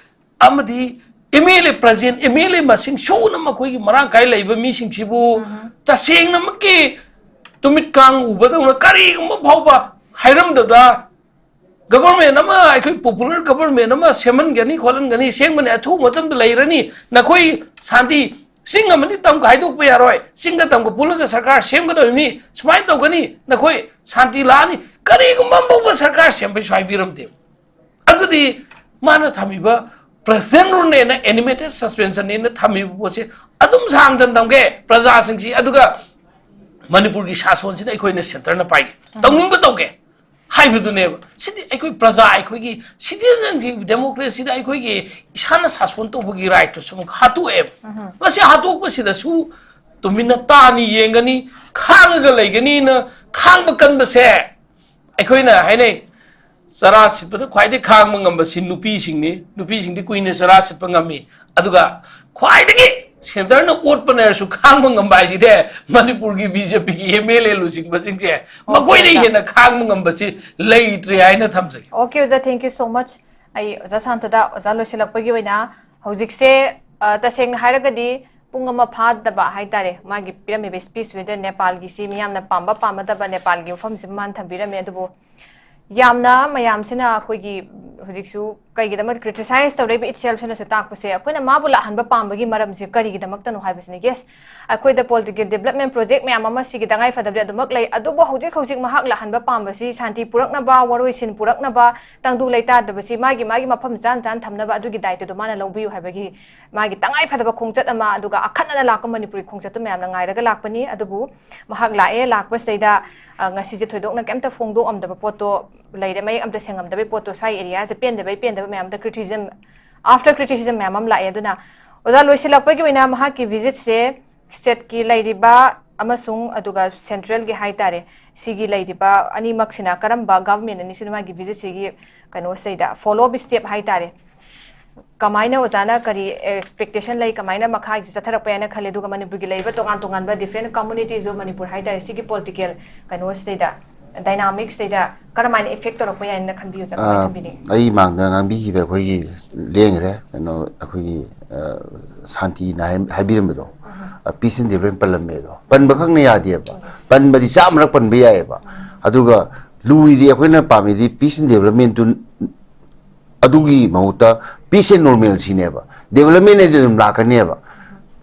ꯑꯃꯗꯤ ꯑꯦꯝ ꯑꯦꯜ ꯑꯦ, ꯄ꯭ꯔꯖꯦꯟ ꯑꯦꯝ ꯑꯦꯜ ꯑꯦ ꯃꯁꯤꯡ ꯁꯨꯅ ꯃꯈꯣꯏꯒꯤ ꯃꯔꯥꯡ ꯀꯥꯏ ꯂꯩꯕ ꯃꯤꯁꯤꯡꯁꯤꯕꯨ ꯇꯁꯦꯡꯅꯃꯛꯀꯤ ꯇꯨꯃꯤꯠ ꯀꯥꯡ ꯎꯕꯗꯧꯅ ꯀꯔꯤꯒꯨꯝꯕ ꯐꯥꯎꯕ ꯍꯥꯏꯔꯝꯗꯕꯗ, ꯒꯕꯔꯃꯦꯟ ꯑꯃ, ꯑꯩꯈꯣꯏ ꯄꯣꯄꯨꯂꯔ ꯒꯕꯔꯃꯦꯟ ꯑꯃ ꯁꯦꯝꯍꯟꯒꯅꯤ, ꯈꯣꯠꯍꯟꯒꯅꯤ, ꯁꯦꯝꯒꯅꯤ, ꯑꯊꯨꯕ ꯃꯇꯝꯗ ꯂꯩꯔꯅꯤ, ꯅꯈꯣꯏ ꯁꯥꯟꯇꯤ, ꯆꯤꯡ ꯑꯃꯗꯤ ꯇꯝꯒ ꯍꯥꯏꯗꯣꯛꯄ ꯌꯥꯔꯣꯏ, ꯆꯤꯡꯒ ꯇꯝꯒ ꯄꯨꯜꯂꯒ ꯁꯔꯀꯥꯔ ꯁꯦꯝꯒꯗꯕꯅꯤ, ꯁꯨꯃꯥꯏꯅ ꯇꯧꯒꯅꯤ, ꯅꯈꯣꯏ ꯁꯥꯟꯇꯤ ꯂꯥꯛꯑꯅꯤ, ꯀꯔꯤꯒꯨꯝꯕ ꯑꯃ ꯐꯥꯎꯕ ꯁꯔꯀꯥꯔ ꯁꯦꯝꯕꯩꯁꯨ ꯍꯥꯏꯕꯤꯔꯝꯗꯦ꯫ ꯑꯗꯨꯗꯤ ꯃꯥꯅ ꯊꯝꯃꯤꯕ ꯄ꯭ꯔꯦꯁꯤꯗꯦꯟ ꯔꯨꯜꯅꯦꯅ ꯑꯦꯅꯤꯃꯦꯇꯦꯠ ꯁꯁꯄꯦꯟꯁꯟꯅꯦꯅ ꯊꯝꯃꯤꯕ ꯄꯣꯠꯁꯦ ꯑꯗꯨꯝ ꯁꯥꯡꯗꯅ ꯊꯝꯒꯦ ꯄ꯭ꯔꯖꯥꯁꯤꯡꯁꯤ, ꯑꯗꯨꯒ ꯃꯅꯤꯄꯨꯔꯒꯤ ꯁꯥꯁꯣꯟꯁꯤꯅ ꯑꯩꯈꯣꯏꯅ ꯁꯦꯟꯇꯔꯅ ꯄꯥꯏꯒꯦ, ꯇꯧꯅꯤꯡꯕ ꯇꯧꯒꯦ ꯍꯥꯏꯕꯗꯨꯅꯦꯕ꯫ ꯁꯤꯗꯤ ꯑꯩꯈꯣꯏ ꯄ꯭ꯔꯖꯥ, ꯑꯩꯈꯣꯏꯒꯤ ꯁꯤꯇꯤꯖꯟꯁꯤꯡ, ꯗꯦꯃꯣꯀ꯭ꯔꯦꯁꯤꯗ ꯑꯩꯈꯣꯏꯒꯤ ꯏꯁꯥꯅ ꯁꯥꯁꯣꯟ ꯇꯧꯕꯒꯤ ꯔꯥꯏꯠꯇꯨꯁꯨ ꯑꯃꯨꯛ ꯍꯥꯠꯇꯣꯛꯑꯦꯕ꯫ ꯃꯁꯤ ꯍꯥꯠꯇꯣꯛꯄꯁꯤꯗꯁꯨ ꯇꯨꯃꯤꯟꯅ ꯇꯥꯅꯤ, ꯌꯦꯡꯒꯅꯤ, ꯈꯥꯡꯉꯒ ꯂꯩꯒꯅꯤꯅ ꯈꯥꯡꯕ ꯀꯟꯕꯁꯦ ꯑꯩꯈꯣꯏꯅ ꯍꯥꯏꯅꯩ, ꯆꯔꯥ ꯁꯤꯠꯄꯗ ꯈ꯭ꯋꯥꯏꯗꯒꯤ ꯈꯥꯡꯕ ꯉꯝꯕꯁꯤ ꯅꯨꯄꯤꯁꯤꯡꯅꯤ, ꯅꯨꯄꯤꯁꯤꯡꯗꯤ ꯀꯨꯏꯅ ꯆꯔꯥ ꯁꯤꯠꯄ ꯉꯝꯃꯤ꯫ ꯑꯗꯨꯒ ꯈ꯭ꯋꯥꯏꯗꯒꯤ ꯁꯦꯟꯇꯔꯅ ꯑꯣꯠꯄ ꯅꯔꯁꯨ ꯈꯥꯡꯕ ꯉꯝꯕ ꯍꯥꯏꯁꯤꯗꯤ ꯃꯅꯤꯄꯨꯔꯒꯤ ꯕꯤ ꯖꯦ ꯄꯤꯒꯤ ꯑꯦꯝ ꯑꯦꯜ ꯑꯦ ꯂꯨꯆꯤꯡꯕꯁꯤꯡꯁꯦ ꯃꯈꯣꯏꯗꯒꯤ ꯍꯦꯟꯅ ꯈꯥꯡꯕ ꯉꯝꯕꯁꯤ ꯂꯩꯇ꯭ꯔꯦ ꯍꯥꯏꯅ ꯊꯝꯖꯒꯦ꯫ Okay, ꯑꯣꯖꯥ, thank you so much. ꯑꯩ ꯑꯣꯖꯥ ꯁꯥꯟꯇꯗ, ꯑꯣꯖꯥ ꯂꯣꯏꯁꯤꯜꯂꯛꯄꯒꯤ ꯑꯣꯏꯅ ꯍꯧꯖꯤꯛꯁꯦ, ꯑ, ꯇꯁꯦꯡꯅ ꯍꯥꯏꯔꯒꯗꯤ ꯄꯨꯡ ꯑꯃ ꯐꯥꯗꯕ ꯍꯥꯏꯇꯥꯔꯦ ꯃꯥꯒꯤ ꯄꯤꯔꯝꯃꯤꯕ ꯁ꯭ꯄꯤꯆꯁꯤꯗ꯫ ꯅꯦꯄꯥꯜꯒꯤꯁꯤ ꯃꯤꯌꯥꯝꯅ ꯄꯥꯝꯕ ꯄꯥꯝꯃꯗꯕ ꯅꯦꯄꯥꯜꯒꯤ ꯃꯐꯝꯁꯤ ꯃꯥꯅ ꯊꯝꯕꯤꯔꯝꯃꯤ꯫ ꯑꯗꯨꯕꯨ ꯌꯥꯝꯅ ꯃꯌꯥꯝꯁꯤꯅ ꯑꯩꯈꯣꯏꯒꯤ ꯍꯧꯖꯤꯛꯁꯨ ꯀꯩꯒꯤꯗꯃꯛ ꯀ꯭ꯔꯤꯇꯤꯁꯥꯏꯁ ꯇꯧꯔꯛꯏꯕ ꯏꯠꯁꯦꯜꯐꯅꯁꯨ ꯇꯥꯛꯄꯁꯦ, ꯑꯩꯈꯣꯏꯅ ꯃꯥꯕꯨ ꯂꯥꯛꯍꯟꯕ ꯄꯥꯝꯕꯒꯤ ꯃꯔꯝꯁꯦ ꯀꯔꯤꯒꯤꯗꯃꯛꯇꯅꯣ ꯍꯥꯏꯕꯁꯤꯅ꯫ Yes, ꯑꯩꯈꯣꯏꯗ ꯄꯣꯂꯤꯇꯤꯀꯦꯜ ꯗꯤꯕꯂꯞꯃꯦꯟ ꯄ꯭ꯔꯣꯖꯦꯛ ꯃꯌꯥꯝ ꯑꯃ ꯁꯤꯒꯤ ꯇꯉꯥꯏ ꯐꯗꯕꯗꯤ ꯑꯗꯨꯃꯛ ꯂꯩ, ꯑꯗꯨꯕꯨ ꯍꯧꯖꯤꯛ ꯍꯧꯖꯤꯛ ꯃꯍꯥꯛ ꯂꯥꯛꯍꯟꯕ ꯄꯥꯝꯕꯁꯤ ꯁꯥꯟꯇꯤ ꯄꯨꯔꯛꯅꯕ, ꯋꯥꯔꯣꯏꯁꯤꯟ ꯄꯨꯔꯛꯅꯕ, ꯇꯪꯗꯨ ꯂꯩꯇꯥꯗꯕꯁꯤ ꯃꯥꯒꯤ ꯃꯥꯒꯤ ꯃꯐꯝ ꯆꯥꯅ ꯆꯥꯅ ꯊꯝꯅꯕ ꯑꯗꯨꯒꯤ ꯗꯥꯏꯇꯗꯨ ꯃꯥꯅ ꯂꯧꯕꯤꯌꯨ ꯍꯥꯏꯕꯒꯤ ꯃꯥꯒꯤ ꯇꯉꯥꯏ ꯐꯗꯕ ꯈꯣꯡꯆꯠ ꯑꯃ, ꯑꯗꯨꯒ ꯑꯈꯟꯅꯅ ꯂꯥꯛꯄ ꯃꯅꯤꯄꯨꯔꯤ ꯈꯣꯡꯆꯠꯇꯨ ꯃꯌꯥꯝꯅ ꯉꯥꯏꯔꯒ ꯂꯥꯛꯄꯅꯤ꯫ ꯑꯗꯨꯕꯨ ꯃꯍꯥꯛ ꯂꯥꯛꯑꯦ, ꯂꯥꯛꯄꯁꯤꯗꯩꯗ, ꯑ, ꯉꯁꯤꯁꯦ ꯊꯣꯏꯗꯣꯛꯅ ꯀꯩꯝꯇ ꯐꯣꯡꯗꯣꯛꯑꯝꯗꯕ ꯄꯣꯠꯇꯣ ꯂꯩꯔꯦ, ꯃꯌꯦꯛ ꯑꯝꯇ ꯁꯦꯡꯉꯝꯗꯕꯩ ꯄꯣꯠꯇꯣ, ꯁ꯭ꯋꯥꯏ ꯑꯦꯔꯤꯌꯥꯁꯦ ꯄꯦꯟꯗꯕꯩ ꯄꯦꯟꯗꯕ ꯃꯌꯥꯝꯗ criticism, after criticism ꯃꯌꯥꯝ ꯑꯃ ꯂꯥꯛꯑꯦ꯫ ꯑꯗꯨꯅ ꯑꯣꯖꯥ, ꯂꯣꯏꯁꯤꯜꯂꯛꯄꯒꯤ ꯑꯣꯏꯅ ꯃꯍꯥꯛꯀꯤ ꯚꯤꯖꯤꯠꯁꯦ ꯁ꯭ꯇꯦꯠꯀꯤ ꯂꯩꯔꯤꯕ ꯑꯃꯁꯨꯡ ꯑꯗꯨꯒ ꯁꯦꯟꯇ꯭ꯔꯦꯜꯒꯤ ꯍꯥꯏꯇꯥꯔꯦ, ꯁꯤꯒꯤ ꯂꯩꯔꯤꯕ ꯑꯅꯤꯃꯛꯁꯤꯅ, ꯀꯔꯝꯕ ꯒꯚꯔꯟꯃꯦꯟ ꯑꯅꯤꯁꯤꯅ ꯃꯥꯒꯤ ꯚꯤꯖꯤꯠꯁꯤꯒꯤ ꯀꯩꯅꯣꯁꯤꯗꯩꯗ, ꯐꯣꯂꯣ ꯑꯞ ꯁ꯭ꯇꯦꯞ ꯍꯥꯏꯇꯥꯔꯦ, ꯀꯃꯥꯏꯅ ꯑꯣꯖꯥꯅ ꯀꯔꯤ ꯑꯦꯛꯁꯄꯦꯛꯇꯦꯁꯟ ꯂꯩ, ꯀꯃꯥꯏꯅ ꯃꯈꯥꯒꯤꯁꯤ ꯆꯠꯊꯔꯛꯄ ꯌꯥꯏꯅ ꯈꯜꯂꯤ, ꯑꯗꯨꯒ ꯃꯅꯤꯄꯨꯔꯒꯤ ꯂꯩꯔꯤꯕ ꯇꯣꯉꯥꯟ ꯇꯣꯉꯥꯟꯕ different communities of ꯃꯅꯤꯄꯨꯔ ꯍꯥꯏꯇꯥꯔꯦ, ꯁꯤꯒꯤ ꯄꯣꯂꯤꯇꯤꯀꯦꯜ ꯀꯩꯅꯣꯁꯤꯗꯩꯗ, ꯗꯥꯏꯅꯥꯃꯤꯛꯁꯤꯗꯩꯗ ꯀꯔꯝꯍꯥꯏꯅ ꯏꯐꯦꯛ ꯇꯧꯔꯛꯄ ꯌꯥꯏꯅ ꯈꯟꯕꯤ, ꯑꯣꯖꯥ? ꯀꯃꯥꯏꯅ ꯈꯟꯕꯤꯅꯤ? ꯑꯩ ꯃꯥꯡꯗ ꯉꯥꯡꯕꯤꯈꯤꯕ ꯑꯩꯈꯣꯏꯒꯤ ꯂꯦꯡꯈ꯭ꯔꯦ, ꯀꯩꯅꯣ, ꯑꯩꯈꯣꯏꯒꯤ, ꯑ, ꯁꯥꯟꯇꯤꯅ ꯍꯥꯏ-, ꯍꯥꯏꯕꯤꯔꯝꯕꯗꯣ, ꯄꯤꯁ ꯑꯦꯟ ꯗꯦꯕꯂꯞꯃꯦꯟ ꯄꯜꯂꯝꯃꯦ ꯑꯗꯣ, ꯄꯟꯕ ꯈꯛꯅ ꯌꯥꯗꯦꯕ꯫ ꯄꯟꯕꯗꯤ ꯆꯥꯝꯃꯔꯛ ꯄꯟꯕ ꯌꯥꯏꯑꯕ꯫ ꯑꯗꯨꯒ ꯂꯨꯔꯤꯗꯤ ꯑꯩꯈꯣꯏꯅ ꯄꯥꯝꯃꯤꯗꯤ ꯄꯤꯁ ꯑꯦꯟ ꯗꯦꯕꯂꯞꯃꯦꯟꯇꯨ, ꯑꯗꯨꯒꯤ ꯃꯍꯨꯠꯇ ꯄꯤꯁ ꯑꯦꯟ ꯅꯣꯔꯃꯦꯜꯁꯤꯅꯦꯕ꯫ ꯗꯦꯕꯂꯞꯃꯦꯟ ꯍꯥꯏꯗꯤ ꯑꯗꯨꯝ ꯂꯥꯛꯀꯅꯦꯕ꯫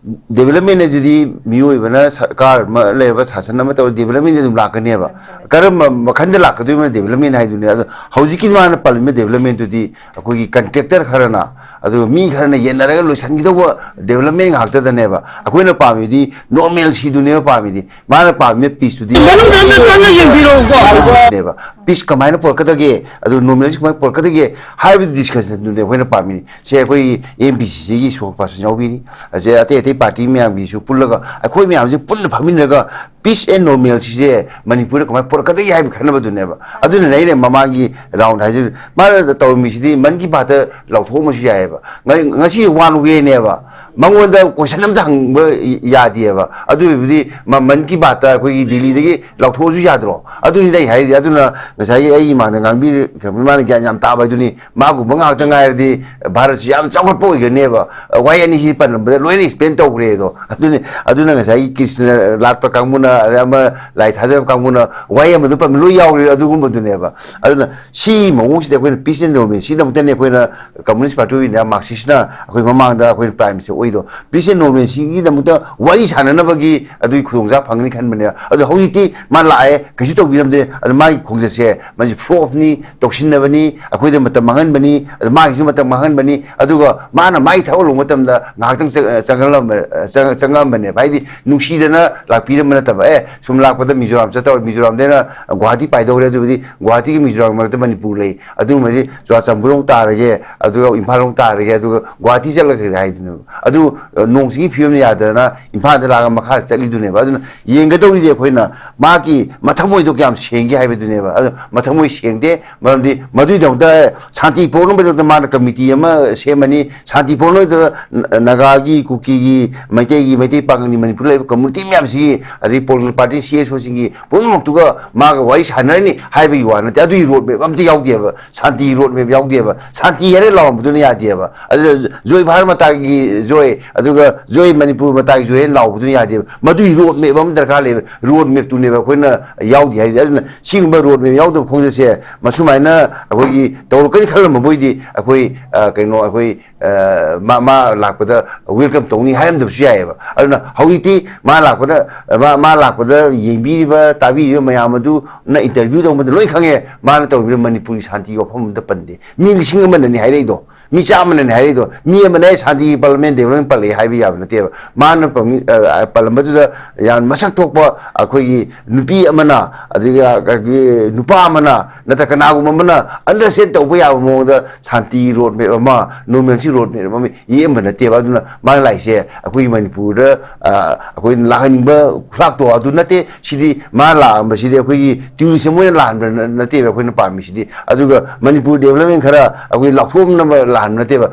ꯗꯦꯕꯂꯞꯃꯦꯟ ꯑꯗꯨꯗꯤ ꯃꯤꯑꯣꯏꯕꯅ ꯁꯔꯀꯥꯔ ꯑꯃ ꯂꯩꯔꯕ, ꯁꯥꯁꯟ ꯑꯃ ꯇꯧꯔ ꯗꯦꯕꯂꯞꯃꯦꯟꯗꯤ ꯑꯗꯨꯝ ꯂꯥꯛꯀꯅꯦꯕ꯫ ꯀꯔꯝꯕ ꯃꯈꯜꯗ ꯂꯥꯛꯀꯗꯣꯏꯅꯣ ꯗꯦꯕꯂꯞꯃꯦꯟ ꯍꯥꯏꯗꯨꯅꯤ꯫ ꯑꯗꯣ ꯍꯧꯖꯤꯛꯀꯤ ꯃꯥꯅ ꯄꯜꯂꯤꯕ ꯗꯦꯕꯂꯞꯃꯦꯟꯗꯨꯗꯤ ꯑꯩꯈꯣꯏꯒꯤ ꯀꯟꯇ꯭ꯔꯦꯛꯇꯔ ꯈꯔꯅ, ꯑꯗꯨꯒ ꯃꯤ ꯈꯔꯅ ꯌꯦꯟꯅꯔꯒ ꯂꯣꯏꯁꯤꯟꯈꯤꯗꯧꯕ ꯗꯦꯕꯂꯞꯃꯦꯟ ꯉꯥꯛꯇꯗꯅꯦꯕ꯫ ꯑꯩꯈꯣꯏꯅ ꯄꯥꯝꯃꯤꯗꯤ ꯅꯣꯔꯃꯦꯜꯁꯤꯗꯨꯅꯦꯕ ꯄꯥꯝꯃꯤꯗꯤ꯫ ꯃꯥꯅ ꯄꯥꯝꯃꯤꯕ ꯄꯤꯁꯇꯨꯗꯤ ꯃꯅꯨꯡꯗ ꯑꯝꯇ ꯆꯪꯉ ꯌꯦꯡꯕꯤꯔꯛꯎꯀꯣ꯫ ꯅꯦꯕ꯫ ꯄꯤꯁ ꯀꯃꯥꯏꯅ ꯄꯨꯔꯛꯀꯗꯒꯦ, ꯑꯗꯨ ꯅꯣꯔꯃꯦꯜꯁꯤ ꯀꯃꯥꯏꯅ ꯄꯨꯔꯛꯀꯗꯒꯦ ꯍꯥꯏꯕꯗꯤ ꯗꯤꯁꯀꯁꯟꯗꯨꯅꯦ ꯑꯩꯈꯣꯏꯅ ꯄꯥꯝꯃꯤꯅꯤ꯫ ꯁꯦ ꯑꯩꯈꯣꯏꯒꯤ ꯑꯦꯝ ꯄꯤ ꯁꯤ ꯁꯤꯒꯤ ꯏꯁꯄꯣꯛꯁ ꯄꯥꯔꯁꯟ ꯌꯥꯎꯕꯤꯔꯤ, ꯑꯁꯦ ꯑꯇꯩ ꯑꯇꯩ ꯄꯥꯔꯇꯤ ꯃꯌꯥꯝꯒꯤꯁꯨ ꯄꯨꯜꯂꯒ ꯑꯩꯈꯣꯏ ꯃꯌꯥꯝꯁꯦ ꯄꯨꯟꯅ ꯐꯝꯃꯤꯟꯅꯔꯒ ꯄꯤꯁ ꯑꯦꯟ ꯅꯣꯔꯃꯦꯜꯁꯤꯁꯦ ꯃꯅꯤꯄꯨꯔꯗ ꯀꯃꯥꯏꯅ ꯄꯨꯔꯛꯀꯗꯒꯦ ꯍꯥꯏꯕ ꯈꯟꯅꯕꯗꯨꯅꯦꯕ꯫ ꯑꯗꯨꯅꯅꯦ ꯑꯩꯅ ꯃꯃꯥꯡꯒꯤ ꯔꯥꯎꯟꯗ ꯍꯥꯏꯖꯔꯤ꯫ ꯃꯥꯅ ꯇꯧꯔꯝꯃꯤꯁꯤꯗꯤ ꯃꯟ ꯀꯤ ꯕꯥꯠꯇ ꯂꯥꯎꯊꯣꯛꯑꯝꯃꯁꯨ ꯌꯥꯏꯑꯕ꯫ ꯉ-, ꯉꯁꯤ ꯋꯥꯟ ꯋꯦꯅꯦꯕ꯫ ꯃꯉꯣꯟꯗ ꯀꯣꯏꯁꯟ ꯑꯝꯇ ꯍꯪꯕ ꯌꯥꯗꯦꯕ꯫ ꯑꯗꯨ ꯑꯣꯏꯕꯗꯤ ꯃ-, ꯃꯟ ꯀꯤ ꯕꯥꯠꯇ ꯑꯩꯈꯣꯏꯒꯤ ꯗꯤꯜꯂꯤꯗꯒꯤ ꯂꯥꯎꯊꯣꯛꯑꯁꯨ ꯌꯥꯗ꯭ꯔꯣ? ꯑꯗꯨꯅꯤꯗ ꯑꯩ ꯍꯥꯏꯔꯤꯁꯦ꯫ ꯑꯗꯨꯅ ꯉꯁꯥꯏꯒꯤ ꯑꯩꯒꯤ ꯏꯃꯥꯡꯗ ꯉꯥꯡꯕꯤꯔꯤꯕ ꯃꯥꯅ ꯒ꯭ꯌꯥꯟ ꯌꯥꯝ ꯇꯥꯕ ꯍꯥꯏꯗꯨꯅꯤ꯫ ꯃꯥꯒꯨꯝꯕ ꯉꯥꯛꯇ ꯉꯥꯏꯔꯗꯤ ꯚꯥꯔꯠꯁꯤ ꯌꯥꯝ ꯆꯥꯎꯈꯠꯄ ꯑꯣꯏꯒꯅꯦꯕ꯫ ꯋꯥꯍꯩ ꯑꯅꯤꯁꯤ ꯄꯟꯕꯗ ꯂꯣꯏꯅ ꯑꯦꯛꯁꯄ꯭ꯂꯦꯟ ꯇꯧꯈ꯭ꯔꯦ ꯑꯗꯣ꯫ ꯑꯗꯨꯅꯤ, ꯑꯗꯨꯅ ꯉꯁꯥꯏꯒꯤ ꯀ꯭ꯔꯤꯁꯅ ꯂꯥꯠꯄ ꯀꯥꯡꯕꯨꯅ, ꯑꯗꯩ ꯑꯃ ꯂꯥꯏ ꯊꯥꯖꯕ ꯀꯥꯡꯕꯨꯅ ꯋꯥꯍꯩ ꯑꯃꯗ ꯄꯟꯕ ꯂꯣꯏ ꯌꯥꯎꯔꯤ ꯑꯗꯨꯒꯨꯝꯕꯗꯨꯅꯦꯕ꯫ ꯑꯗꯨꯅ ꯁꯤ ꯃꯑꯣꯡꯁꯤꯗ ꯑꯩꯈꯣꯏꯅ ꯄꯤꯁ ꯑꯦꯟ ꯗꯦꯃꯣꯀ꯭ꯔꯦꯁꯤꯗꯃꯛꯇꯅꯤ ꯑꯩꯈꯣꯏꯅ ꯀꯝꯃꯨꯅꯤꯁ ꯄꯥꯔꯇꯤ ꯑꯣꯏꯅ ꯃꯥꯔꯛꯁꯤꯁꯅ ꯑꯩꯈꯣꯏ ꯃꯃꯥꯡꯗ ꯑꯩꯈꯣꯏꯅ ꯄ꯭ꯔꯥꯏꯝ ꯃꯤꯅꯤꯁꯇꯔ ꯑꯣꯏꯗꯣ꯫ ꯄꯤꯁ ꯑꯦꯟ ꯗꯦꯃꯣꯀ꯭ꯔꯦꯁꯤꯒꯤꯗꯃꯛꯇ ꯋꯥꯔꯤ ꯁꯥꯟꯅꯅꯕꯒꯤ ꯑꯗꯨꯒꯤ ꯈꯨꯗꯣꯡꯆꯥꯕ ꯐꯪꯒꯅꯤ ꯈꯟꯕꯅꯦ꯫ ꯑꯗꯣ ꯍꯧꯖꯤꯛꯇꯤ ꯃꯥ ꯂꯥꯛꯑꯦ, ꯀꯩꯁꯨ ꯇꯧꯕꯤꯔꯝꯗꯦ꯫ ꯑꯗꯣ ꯃꯥꯒꯤ ꯈꯣꯡꯆꯠꯁꯦ ꯃꯁꯤ ꯐ꯭ꯂꯣꯞꯅꯤ, ꯇꯧꯁꯤꯟꯅꯕꯅꯤ, ꯑꯩꯈꯣꯏꯗ ꯃꯇꯝ ꯃꯥꯡꯍꯟꯕꯅꯤ, ꯑꯗ ꯃꯥꯒꯤꯁꯨ ꯃꯇꯝ ꯃꯥꯡꯍꯟꯕꯅꯤ꯫ ꯑꯗꯨꯒ ꯃꯥꯅ ꯃꯥꯒꯤ ꯊꯕꯛ ꯂꯧꯕ ꯃꯇꯝꯗ ꯉꯥꯏꯍꯥꯛꯇꯪ ꯆꯪ-, ꯆꯪꯍꯜꯂꯝꯕ-, ꯆꯪ-, ꯆꯪꯉꯝꯕꯅꯦꯕ꯫ ꯍꯥꯏꯗꯤ ꯅꯨꯡꯁꯤꯗꯅ ꯂꯥꯛꯄꯤꯔꯝꯕ ꯅꯠꯇꯕ, ꯑꯦ, ꯁꯨꯝ ꯂꯥꯛꯄꯗ ꯃꯤꯖꯣꯔꯥꯝ ꯆꯠꯇꯧꯔꯦ, ꯃꯤꯖꯣꯔꯥꯝꯗꯩꯅ ꯒꯨꯋꯥꯍꯥꯇꯤ ꯄꯥꯏꯗꯧꯔꯦ, ꯑꯗꯨꯕꯨꯗꯤ ꯒꯨꯋꯥꯍꯥꯇꯤꯒꯤ ꯃꯤꯖꯣꯔꯥꯝ ꯃꯔꯛꯇ ꯃꯅꯤꯄꯨꯔ ꯂꯩ, ꯑꯗꯨꯒꯨꯝꯕꯗꯤ ꯆꯨꯔꯥꯆꯥꯟꯄꯨꯔ ꯑꯃꯨꯛ ꯇꯥꯔꯒꯦ, ꯑꯗꯨꯒ ꯏꯝꯐꯥꯜ ꯑꯃꯨꯛ ꯇꯥꯔꯒꯦ, ꯑꯗꯨꯒ ꯒꯨꯋꯥꯍꯥꯇꯤ ꯆꯠꯂꯒꯦ ꯍꯥꯏꯗꯨꯅꯦꯕ꯫ ꯑꯗꯨ, ꯑ, ꯅꯣꯡ ꯆꯤꯡꯒꯤ ꯐꯤꯕꯝ ꯌꯥꯗꯗꯅ ꯏꯝꯐꯥꯜꯗ ꯂꯥꯛꯑꯒ ꯃꯈꯥ ꯆꯠꯂꯤꯗꯨꯅꯦꯕ꯫ ꯑꯗꯨꯅ ꯌꯦꯡꯒꯗꯧꯔꯤꯗꯤ ꯑꯩꯈꯣꯏꯅ ꯃꯥꯒꯤ ꯃꯊꯃꯣꯏꯗꯣ ꯀꯌꯥꯝ ꯁꯦꯡꯒꯦ ꯍꯥꯏꯕꯗꯨꯅꯦꯕ꯫ ꯑꯗꯣ ꯃꯊꯃꯣꯏ ꯁꯦꯡꯗꯦ, ꯃꯔꯝꯗꯤ ꯃꯗꯨꯒꯤꯗꯃꯛꯇ ꯁꯥꯟꯇꯤ ꯄꯣꯛꯅꯕꯒꯤꯗꯃꯛꯇ ꯃꯥꯅ ꯀꯃꯤꯇꯤ ꯑꯃ ꯁꯦꯝꯃꯅꯤ꯫ ꯁꯥꯟꯇꯤ ꯄꯣꯛꯅꯕꯗ ꯅ-, ꯅꯥꯒꯥꯒꯤ, ꯀꯨꯀꯤꯒꯤ, ꯃꯩꯇꯩꯒꯤ, ꯃꯩꯇꯩ ꯄꯥꯉꯜꯒꯤ, ꯃꯅꯤꯄꯨꯔꯗ ꯂꯩꯔꯤꯕ ꯀꯝꯃꯨꯅꯤꯇꯤ ꯃꯌꯥꯝꯁꯤꯒꯤ, ꯑꯗꯩ ꯄꯣꯂꯤꯇꯤꯀꯦꯜ ꯄꯥꯔꯇꯤ ꯁꯤ ꯑꯦꯁ ꯑꯣꯁꯤꯡꯒꯤ ꯄꯨꯝꯅꯃꯛꯇꯨꯒ ꯃꯥꯒ ꯋꯥꯔꯤ ꯁꯥꯟꯅꯔꯅꯤ ꯍꯥꯏꯕꯒꯤ ꯋꯥ ꯅꯠꯇꯦ꯫ ꯑꯗꯨꯒꯤ ꯔꯣꯗ ꯃꯦꯞ ꯑꯝꯇ ꯌꯥꯎꯗꯦꯕ꯫ ꯁꯥꯟꯇꯤ ꯔꯣꯗ ꯃꯦꯞ ꯌꯥꯎꯗꯦꯕ꯫ ꯁꯥꯟꯇꯤ ꯍꯥꯏꯔꯦ ꯂꯥꯎꯔꯝꯕꯗꯨꯅ ꯌꯥꯗꯦꯕ꯫ ꯑꯗꯨ ꯖꯣꯏ ꯚꯥꯔꯠ ꯃꯇꯥꯒꯤ ꯖꯣꯏ, ꯑꯗꯨꯒ ꯖꯣꯏ ꯃꯅꯤꯄꯨꯔ ꯃꯇꯥꯒꯤ ꯖꯣꯏ ꯍꯥꯏꯅ ꯂꯥꯎꯕꯗꯨꯅ ꯌꯥꯗꯦꯕ꯫ ꯃꯗꯨꯒꯤ ꯔꯣꯗ ꯃꯦꯞ ꯑꯃ ꯗꯔꯀꯥꯔ ꯂꯩꯕ꯫ ꯔꯣꯗ ꯃꯦꯞꯇꯨꯅꯦꯕ ꯑꯩꯈꯣꯏꯅ ꯌꯥꯎꯗꯦ ꯍꯥꯏꯔꯤꯁꯦ꯫ ꯑꯗꯨꯅ ꯁꯤꯒꯨꯝꯕ ꯔꯣꯗ ꯃꯦꯞ ꯌꯥꯎꯗꯕ ꯈꯣꯡꯆꯠꯁꯦ ꯃꯁꯨꯃꯥꯏꯅ ꯑꯩꯈꯣꯏꯒꯤ ꯇꯧꯔꯛꯀꯅꯤ ꯈꯜꯂꯝꯕ ꯃꯣꯏꯗꯤ ꯑꯩꯈꯣꯏ, ꯑ, ꯀꯩꯅꯣ, ꯑꯩꯈꯣꯏ, ꯑ, ꯃꯥ, ꯃꯥ ꯂꯥꯛꯄꯗ ꯋꯦꯜꯀꯝ ꯇꯧꯅꯤ ꯍꯥꯏꯅ ꯈꯟꯗꯕꯁꯨ ꯌꯥꯏꯑꯕ꯫ ꯑꯗꯨꯅ ꯍꯧꯖꯤꯛꯇꯤ ꯃꯥ ꯂꯥꯛꯄꯗ, ꯃꯥ, ꯃꯥ ꯂꯥꯛꯄꯗ ꯌꯦꯡꯕꯤꯔꯤꯕ, ꯇꯥꯕꯤꯔꯤꯕ ꯃꯌꯥꯝ ꯑꯗꯨꯅ interview ꯇꯧꯕꯗ ꯂꯣꯏ ꯈꯪꯉꯦ꯫ ꯃꯥꯅ ꯇꯧꯔꯤꯕ ꯃꯅꯤꯄꯨꯔꯒꯤ ꯁꯥꯟꯇꯤꯒꯤ ꯋꯥꯐꯝ ꯑꯝꯇ ꯄꯟꯗꯦ꯫ ꯃꯤ ꯂꯤꯁꯤꯡ ꯑꯃꯅꯅꯤ ꯍꯥꯏꯔꯛꯏꯗꯣ, ꯃꯤ ꯆꯥꯝꯃꯅꯅꯤ ꯍꯥꯏꯔꯛꯏꯗꯣ꯫ ꯃꯤ ꯑꯃꯅ "ꯑꯩ ꯁꯥꯟꯇꯤꯒꯤ ꯄꯥꯔꯂꯃꯦꯟ ꯗꯦꯕꯂꯞꯃꯦꯟ ꯄꯜꯂꯛꯑꯦ" ꯍꯥꯏꯕ ꯌꯥꯕ ꯅꯠꯇꯦꯕ꯫ ꯃꯥꯅ ꯄꯟꯕ-, ꯑ, ꯄꯜꯂꯝꯕꯗꯨꯗ ꯌꯥꯝ ꯃꯁꯛ ꯊꯣꯛꯄ ꯑꯩꯈꯣꯏꯒꯤ ꯅꯨꯄꯤ ꯑꯃꯅ, ꯑꯗꯨꯒ ꯑꯩꯈꯣꯏꯒꯤ ꯅꯨꯄꯥ ꯑꯃꯅ, ꯅꯠꯇ꯭ꯔ ꯀꯅꯥꯒꯨꯝꯕ ꯑꯃꯅ understand ꯇꯧꯕ ꯌꯥꯕ ꯃꯑꯣꯡꯗ ꯁꯥꯟꯇꯤ road map ꯑꯃ, normalcy road map ꯑꯃ ꯌꯦꯛꯑꯝꯕ ꯅꯠꯇꯦꯕ꯫ ꯑꯗꯨꯅ ꯃꯥꯅ ꯂꯥꯛꯏꯁꯦ ꯑꯩꯈꯣꯏꯒꯤ ꯃꯅꯤꯄꯨꯔꯗ, ꯑ, ꯑꯩꯈꯣꯏꯅ ꯂꯥꯛꯍꯟꯅꯤꯡꯕ ꯈꯨꯂꯥꯛꯇꯣ ꯑꯗꯨ ꯅꯠꯇꯦ꯫ ꯁꯤꯗꯤ ꯃꯥ ꯂꯥꯛꯑꯝꯕꯁꯤꯗꯤ ꯑꯩꯈꯣꯏꯒꯤ tourism ꯑꯣꯏꯅ ꯂꯥꯛꯍꯟꯕ ꯅ-, ꯅꯠꯇꯦꯕ ꯑꯩꯈꯣꯏꯅ ꯄꯥꯝꯃꯤꯁꯤꯗꯤ꯫ ꯑꯗꯨꯒ ꯃꯅꯤꯄꯨꯔ development ꯈꯔ ꯑꯩꯈꯣꯏ ꯂꯥꯎꯊꯣꯛꯅꯕ ꯂꯥꯛꯍꯟꯕ ꯅꯠꯇꯦꯕ꯫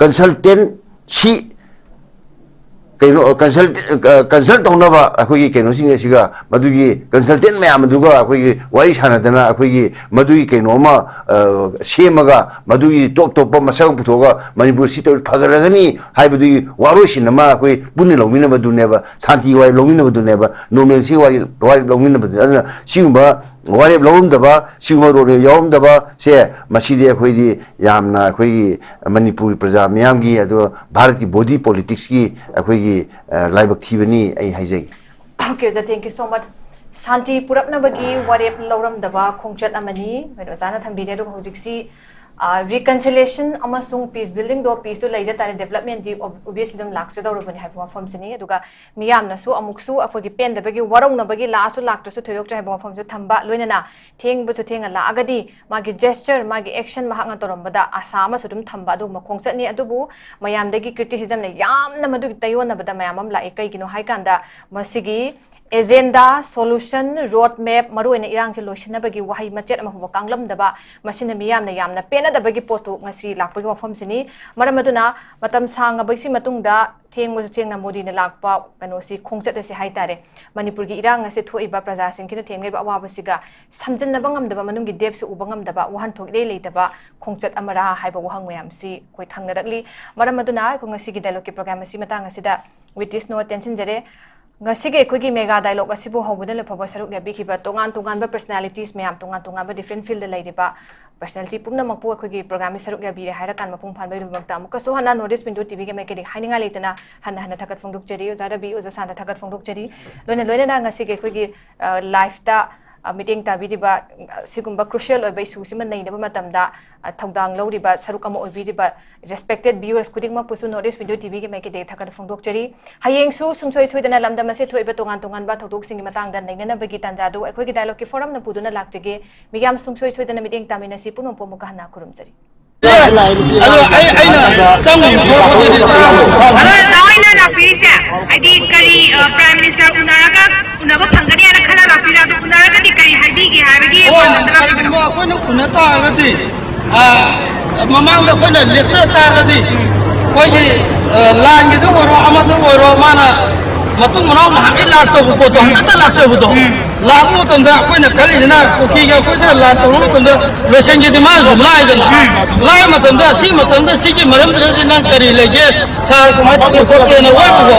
Consultancy, ꯀꯩꯅꯣ, consult, consult ꯇꯧꯅꯕ ꯑꯩꯈꯣꯏꯒꯤ ꯀꯩꯅꯣꯁꯤꯡ ꯑꯁꯤꯒ, ꯃꯗꯨꯒꯤ consultant ꯃꯌꯥꯝ ꯑꯗꯨꯒ ꯑꯩꯈꯣꯏꯒꯤ ꯋꯥꯔꯤ ꯁꯥꯟꯅꯗꯅ, ꯑꯩꯈꯣꯏꯒꯤ ꯃꯗꯨꯒꯤ ꯀꯩꯅꯣ ꯑꯃ, ꯑ, ꯁꯦꯝꯃꯒ, ꯃꯗꯨꯒꯤ ꯇꯣꯞ ꯇꯣꯞꯄ ꯃꯁꯛ ꯑꯃ ꯄꯨꯊꯣꯛꯑꯒ ꯃꯅꯤꯄꯨꯔ ꯁꯤ ꯇꯧꯔꯗꯤ ꯐꯒꯠꯂꯒꯅꯤ ꯍꯥꯏꯕꯗꯨꯒꯤ ꯋꯥꯔꯣꯏꯁꯤꯟ ꯑꯃ ꯑꯩꯈꯣꯏ ꯄꯨꯟꯅ ꯂꯧꯃꯤꯟꯅꯕꯗꯨꯅꯦꯕ, ꯁꯥꯟꯇꯤ ꯋꯥꯔꯦꯞ ꯂꯧꯃꯤꯟꯅꯕꯗꯨꯅꯦꯕ, normalcy ꯋꯥꯔꯦꯞ, ꯋꯥꯔꯦꯞ ꯂꯧꯃꯤꯟꯅꯕꯗꯨꯅꯦ꯫ ꯑꯗꯨꯅ ꯁꯤꯒꯨꯝꯕ ꯋꯥꯔꯦꯞ ꯂꯧꯔꯝꯗꯕ, ꯁꯤꯒꯨꯝꯕ road map ꯌꯥꯎꯔꯝꯗꯕꯁꯦ, ꯃꯁꯤꯗꯤ ꯑꯩꯈꯣꯏꯗꯤ ꯌꯥꯝꯅ ꯑꯩꯈꯣꯏꯒꯤ ꯃꯅꯤꯄꯨꯔꯒꯤ ꯄ꯭ꯔꯖꯥ ꯃꯤꯌꯥꯝꯒꯤ, ꯑꯗꯨꯒ ꯚꯥꯔꯠꯀꯤ body politicsꯀꯤ ꯑꯩꯈꯣꯏꯒꯤ, ꯑ, ꯂꯥꯏꯕꯛ ꯊꯤꯕꯅꯤ ꯑꯩ ꯍꯥꯏꯖꯒꯦ꯫ Okay, ꯑꯣꯖꯥ, thank you so much. ꯁꯥꯟꯇꯤ ꯄꯨꯔꯛꯅꯕꯒꯤ ꯋꯥꯔꯦꯞ ꯂꯧꯔꯝꯗꯕ ꯈꯣꯡꯆꯠ ꯑꯃꯅꯤ꯫ ꯀꯩꯅꯣ, ꯑꯣꯖꯥꯅ ꯊꯝꯕꯤꯔꯦ꯫ ꯑꯗꯨꯒ ꯍꯧꯖꯤꯛꯁꯤ, ꯑ, reconciliation ꯑꯃꯁꯨꯡ peace buildingꯗꯣ, peaceꯇꯣ ꯂꯩꯖ ꯇꯥꯔꯦ, developmentꯗꯤ ob-, obviously ꯑꯗꯨꯝ ꯂꯥꯛꯆꯗꯧꯔꯕꯅꯤ ꯍꯥꯏꯕ ꯋꯥꯐꯝꯁꯤꯅꯤ꯫ ꯑꯗꯨꯒ ꯃꯤꯌꯥꯝꯅꯁꯨ ꯑꯃꯨꯛꯁꯨ ꯑꯩꯈꯣꯏꯒꯤ ꯄꯦꯟꯗꯕꯒꯤ ꯋꯥꯔꯧꯅꯕꯒꯤ ꯂꯥꯛꯑꯁꯨ ꯂꯥꯛꯇ꯭ꯔꯁꯨ ꯊꯣꯏꯗꯣꯛꯇ꯭ꯔꯦ ꯍꯥꯏꯕ ꯋꯥꯐꯝꯁꯨ ꯊꯝꯕ, ꯂꯣꯏꯅꯅ ꯊꯦꯡꯕꯁꯨ ꯊꯦꯡꯅ ꯂꯥꯛꯑꯒꯗꯤ ꯃꯥꯒꯤ gesture, ꯃꯥꯒꯤ action, ꯃꯍꯥꯛꯅ ꯇꯧꯔꯝꯕꯗ ꯑꯁꯥ ꯑꯃꯁꯨ ꯑꯗꯨꯝ ꯊꯝꯕ ꯑꯗꯨꯒꯨꯝꯕ ꯈꯣꯡꯆꯠꯅꯤ꯫ ꯑꯗꯨꯕꯨ ꯃꯌꯥꯝꯗꯒꯤ criticismꯅ ꯌꯥꯝꯅ ꯃꯗꯨꯒꯤ ꯇꯩꯑꯣꯟꯅꯕꯗ ꯃꯌꯥꯝ ꯑꯃ ꯂꯥꯛꯏ꯫ ꯀꯩꯒꯤꯅꯣ ꯍꯥꯏꯀꯥꯟꯗ ꯃꯁꯤꯒꯤ agenda, solution, road map, ꯃꯔꯨꯑꯣꯏꯅ ꯏꯔꯥꯡꯁꯦ ꯂꯣꯏꯁꯤꯟꯅꯕꯒꯤ ꯋꯥꯍꯩ ꯃꯆꯦꯠ ꯑꯃ ꯐꯥꯎꯕ ꯀꯥꯡꯂꯝꯗꯕ, ꯃꯁꯤꯅ ꯃꯤꯌꯥꯝꯅ ꯌꯥꯝꯅ ꯄꯦꯟꯅꯗꯕꯒꯤ ꯄꯣꯠꯇꯨ ꯉꯁꯤ ꯂꯥꯛꯄꯒꯤ ꯋꯥꯐꯝꯁꯤꯅꯤ꯫ ꯃꯔꯝ ꯑꯗꯨꯅ ꯃꯇꯝ ꯁꯥꯡꯉꯕꯒꯤ ꯃꯇꯨꯡꯗ ꯊꯦꯡꯕꯁꯨ ꯊꯦꯡꯅ ꯃꯣꯗꯤꯅ ꯂꯥꯛꯄ ꯀꯩꯅꯣꯁꯤ, ꯈꯣꯡꯆꯠ ꯑꯁꯤ ꯍꯥꯏꯇꯥꯔꯦ, ꯃꯅꯤꯄꯨꯔꯒꯤ ꯏꯔꯥꯡ ꯑꯁꯤ ꯊꯣꯛꯏꯕ ꯄ꯭ꯔꯖꯥꯁꯤꯡꯁꯤꯅ ꯊꯦꯡꯅꯔꯤꯕ ꯑꯋꯥꯕꯁꯤꯒ ꯁꯝꯖꯤꯟꯅꯕ ꯉꯝꯗꯕ, ꯃꯅꯨꯡꯒꯤ depthꯁꯤ ꯎꯕ ꯉꯝꯗꯕ, ꯋꯥꯍꯟꯊꯣꯛ ꯏꯔꯩ ꯂꯩꯇꯕ ꯈꯣꯡꯆꯠ ꯑꯃꯔꯥ ꯍꯥꯏꯕ ꯋꯥꯍꯪ ꯃꯌꯥꯝꯁꯤ ꯑꯩꯈꯣꯏ ꯊꯥꯡꯅꯔꯛꯂꯤ꯫ ꯃꯔꯝ ꯑꯗꯨꯅ ꯑꯩꯈꯣꯏ ꯉꯁꯤꯒꯤ dialogueꯀꯤ program ꯑꯁꯤ ꯃꯇꯥꯡ ꯑꯁꯤꯗ with this note ꯇꯦꯟꯁꯤꯟꯖꯔꯦ꯫ ꯉꯁꯤꯒꯤ ꯑꯩꯈꯣꯏꯒꯤ ꯃꯦꯒꯥ ꯗꯥꯏꯂꯣꯛ ꯑꯁꯤꯕꯨ ꯍꯧꯕꯗ ꯂꯣꯏꯐꯥꯎꯕ ꯁꯔꯨꯛ ꯌꯥꯕꯤꯈꯤꯕ ꯇꯣꯉꯥꯟ ꯇꯣꯉꯥꯟꯕ ꯄꯔꯁꯅꯦꯂꯤꯇꯤꯁ ꯃꯌꯥꯝ, ꯇꯣꯉꯥꯟ ꯇꯣꯉꯥꯟꯕ ꯗꯤꯐ꯭ꯔꯦꯟ ꯐꯤꯜꯗ ꯂꯩꯔꯤꯕ ꯄꯔꯁꯅꯦꯂꯤꯇꯤ ꯄꯨꯝꯅꯃꯛꯄꯨ ꯑꯩꯈꯣꯏꯒꯤ ꯄ꯭ꯔꯣꯒ꯭ꯔꯥꯝꯒꯤ ꯁꯔꯨꯛ ꯌꯥꯕꯤꯔꯦ ꯍꯥꯏꯔꯀꯥꯟ ꯃꯄꯨꯡ ꯐꯥꯍꯟꯕꯒꯤꯗꯃꯛꯇ ꯑꯃꯨꯛꯀꯁꯨ ꯍꯟꯅ ꯅꯣꯔꯠ ꯏꯁ ꯋꯤꯟꯗꯣ ꯇꯤꯚꯤꯒꯤ ꯃꯥꯏꯀꯩꯗꯒꯤ ꯍꯥꯏꯅꯤꯡꯉꯥꯏ ꯂꯩꯇꯅ ꯍꯟꯅ ꯍꯟꯅ ꯊꯥꯒꯠ ꯐꯣꯡꯗꯣꯛꯆꯔꯤ꯫ ꯑꯣꯖꯥ ꯔꯕꯤ, ꯑꯣꯖꯥ ꯁꯥꯟꯇ ꯊꯥꯒꯠ ꯐꯣꯡꯗꯣꯛꯆꯔꯤ꯫ ꯂꯣꯏꯅ ꯂꯣꯏꯅꯅ ꯉꯁꯤꯒꯤ ꯑꯩꯈꯣꯏꯒꯤ, ꯑ, ꯂꯥꯏꯐꯇ, ꯑ, ꯃꯤꯠꯌꯦꯡ ꯇꯥꯕꯤꯔꯤꯕ, ꯑ, ꯁꯤꯒꯨꯝꯕ ꯀ꯭ꯔꯨꯁꯤꯌꯦꯜ ꯑꯣꯏꯕ ꯏꯁꯨꯁꯤꯃ ꯅꯩꯅꯕ ꯃꯇꯝꯗ, ꯑ, ꯊꯧꯗꯥꯡ ꯂꯧꯔꯤꯕ ꯁꯔꯨꯛ ꯑꯃ ꯑꯣꯏꯕꯤꯔꯤꯕ ꯔꯦꯁꯄꯦꯛꯇꯦꯗ ꯚ꯭ꯌꯨꯋꯔꯁ ꯈꯨꯗꯤꯡꯃꯛꯄꯨꯁꯨ ꯅꯣꯔꯠ ꯏꯁ ꯋꯤꯟꯗꯣ ꯇꯤꯚꯤꯒꯤ ꯃꯥꯏꯀꯩꯗꯒꯤ ꯊꯥꯒꯠ ꯐꯣꯡꯗꯣꯛꯆꯔꯤ꯫ ꯍꯌꯦꯡꯁꯨ ꯁꯨꯡꯁꯣꯏ ꯁꯣꯏꯗꯅ ꯂꯝꯗꯝ ꯑꯁꯤꯗ ꯊꯣꯛꯏꯕ ꯇꯣꯉꯥꯟ ꯇꯣꯉꯥꯟꯕ ꯊꯧꯗꯣꯛꯁꯤꯡꯒꯤ ꯃꯇꯥꯡꯗ ꯅꯩꯅꯅꯕꯒꯤ ꯇꯥꯟꯖꯥꯗꯨ ꯑꯩꯈꯣꯏꯒꯤ ꯗꯥꯏꯂꯣꯛꯀꯤ ꯐꯣꯔꯝꯅ ꯄꯨꯗꯨꯅ ꯂꯥꯛꯆꯒꯦ꯫ ꯃꯤꯌꯥꯝ ꯁꯨꯡꯁꯣꯏ ꯁꯣꯏꯗꯅ ꯃꯤꯠꯌꯦꯡ ꯇꯥꯃꯤꯟꯅꯁꯤ꯫ ꯄꯨꯝꯅꯃꯛꯄꯨ ꯑꯃꯨꯛꯀ ꯍꯟꯅ ꯈꯨꯔꯨꯝꯖꯔꯤ꯫ ꯑꯗꯣ ꯑꯩ, ꯑꯩꯅ ꯆꯪꯉꯤꯕ ꯊꯕꯛꯇꯨꯗꯤ ꯑꯗꯣ ꯅꯍꯥꯟ ꯑꯣꯏꯅ ꯂꯥꯛꯄꯤꯔꯤꯁꯦ, ꯍꯥꯏꯗꯤ ꯀꯔꯤ, ꯑ, ꯄ꯭ꯔꯥꯏꯝ ꯃꯤꯅꯤꯁꯇꯔ ꯎꯅꯔꯒ ꯎꯅꯕ ꯐꯪꯒꯅꯤ ꯍꯥꯏꯅ ꯈꯜꯂ ꯂꯥꯛꯄꯤꯔꯥ? ꯑꯗꯣ ꯎꯅꯔꯒꯗꯤ ꯀꯔꯤ ꯍꯥꯏꯕꯤꯒꯦ ꯍꯥꯏꯕꯒꯤ ꯑꯣ, ꯋꯥꯐꯝꯗ ꯂꯥꯛꯄꯤꯕꯅꯣ? ꯀꯔꯤꯒꯨꯝꯕ ꯑꯩꯈꯣꯏꯅ ꯎꯅ ꯇꯥꯔꯒꯗꯤ, ꯑ, ꯃꯃꯥꯡꯗ ꯑꯩꯈꯣꯏꯅ ꯂꯦꯞꯆ ꯇꯥꯔꯒꯗꯤ, ꯑꯩꯈꯣꯏꯒꯤ, ꯑ, ꯂꯥꯟꯒꯤꯗ ꯑꯣꯏꯔꯣ, ꯑꯃꯗ ꯑꯣꯏꯔꯣ, ꯃꯥꯅ ꯃꯇꯨꯡ ꯃꯅꯥꯎ ꯅꯍꯥꯟꯒꯩ ꯂꯥꯛꯇꯕ ꯄꯣꯠꯇꯣ ꯍꯟꯗꯛꯇ ꯂꯥꯛꯆꯕꯗꯣ, ꯎꯝ꯫ ꯂꯥꯛꯄ ꯃꯇꯝꯗ ꯑꯩꯈꯣꯏꯅ ꯈꯜꯂꯤꯁꯤꯅ ꯀꯨꯀꯤꯒ ꯑꯩꯈꯣꯏꯒ ꯂꯥꯟ ꯇꯧꯕ ꯃꯇꯝꯗ ꯂꯣꯏꯁꯟꯒꯦꯗꯤ ꯃꯥꯅꯁꯨ ꯂꯥꯏꯗꯅ, ꯎꯝ꯫ ꯂꯥꯏ ꯃꯇꯝꯗ ꯁꯤ ꯃꯇꯝꯗ ꯁꯤꯒꯤ ꯃꯔꯝꯁꯤꯗꯗꯤ ꯅꯪ ꯀꯔꯤ ꯂꯩꯒꯦ, ꯁꯥꯔ ꯀꯃꯥꯏꯅ ꯇꯧꯒꯦ ꯈꯣꯠꯀꯦꯅ ꯑꯣꯏꯕꯀꯣ,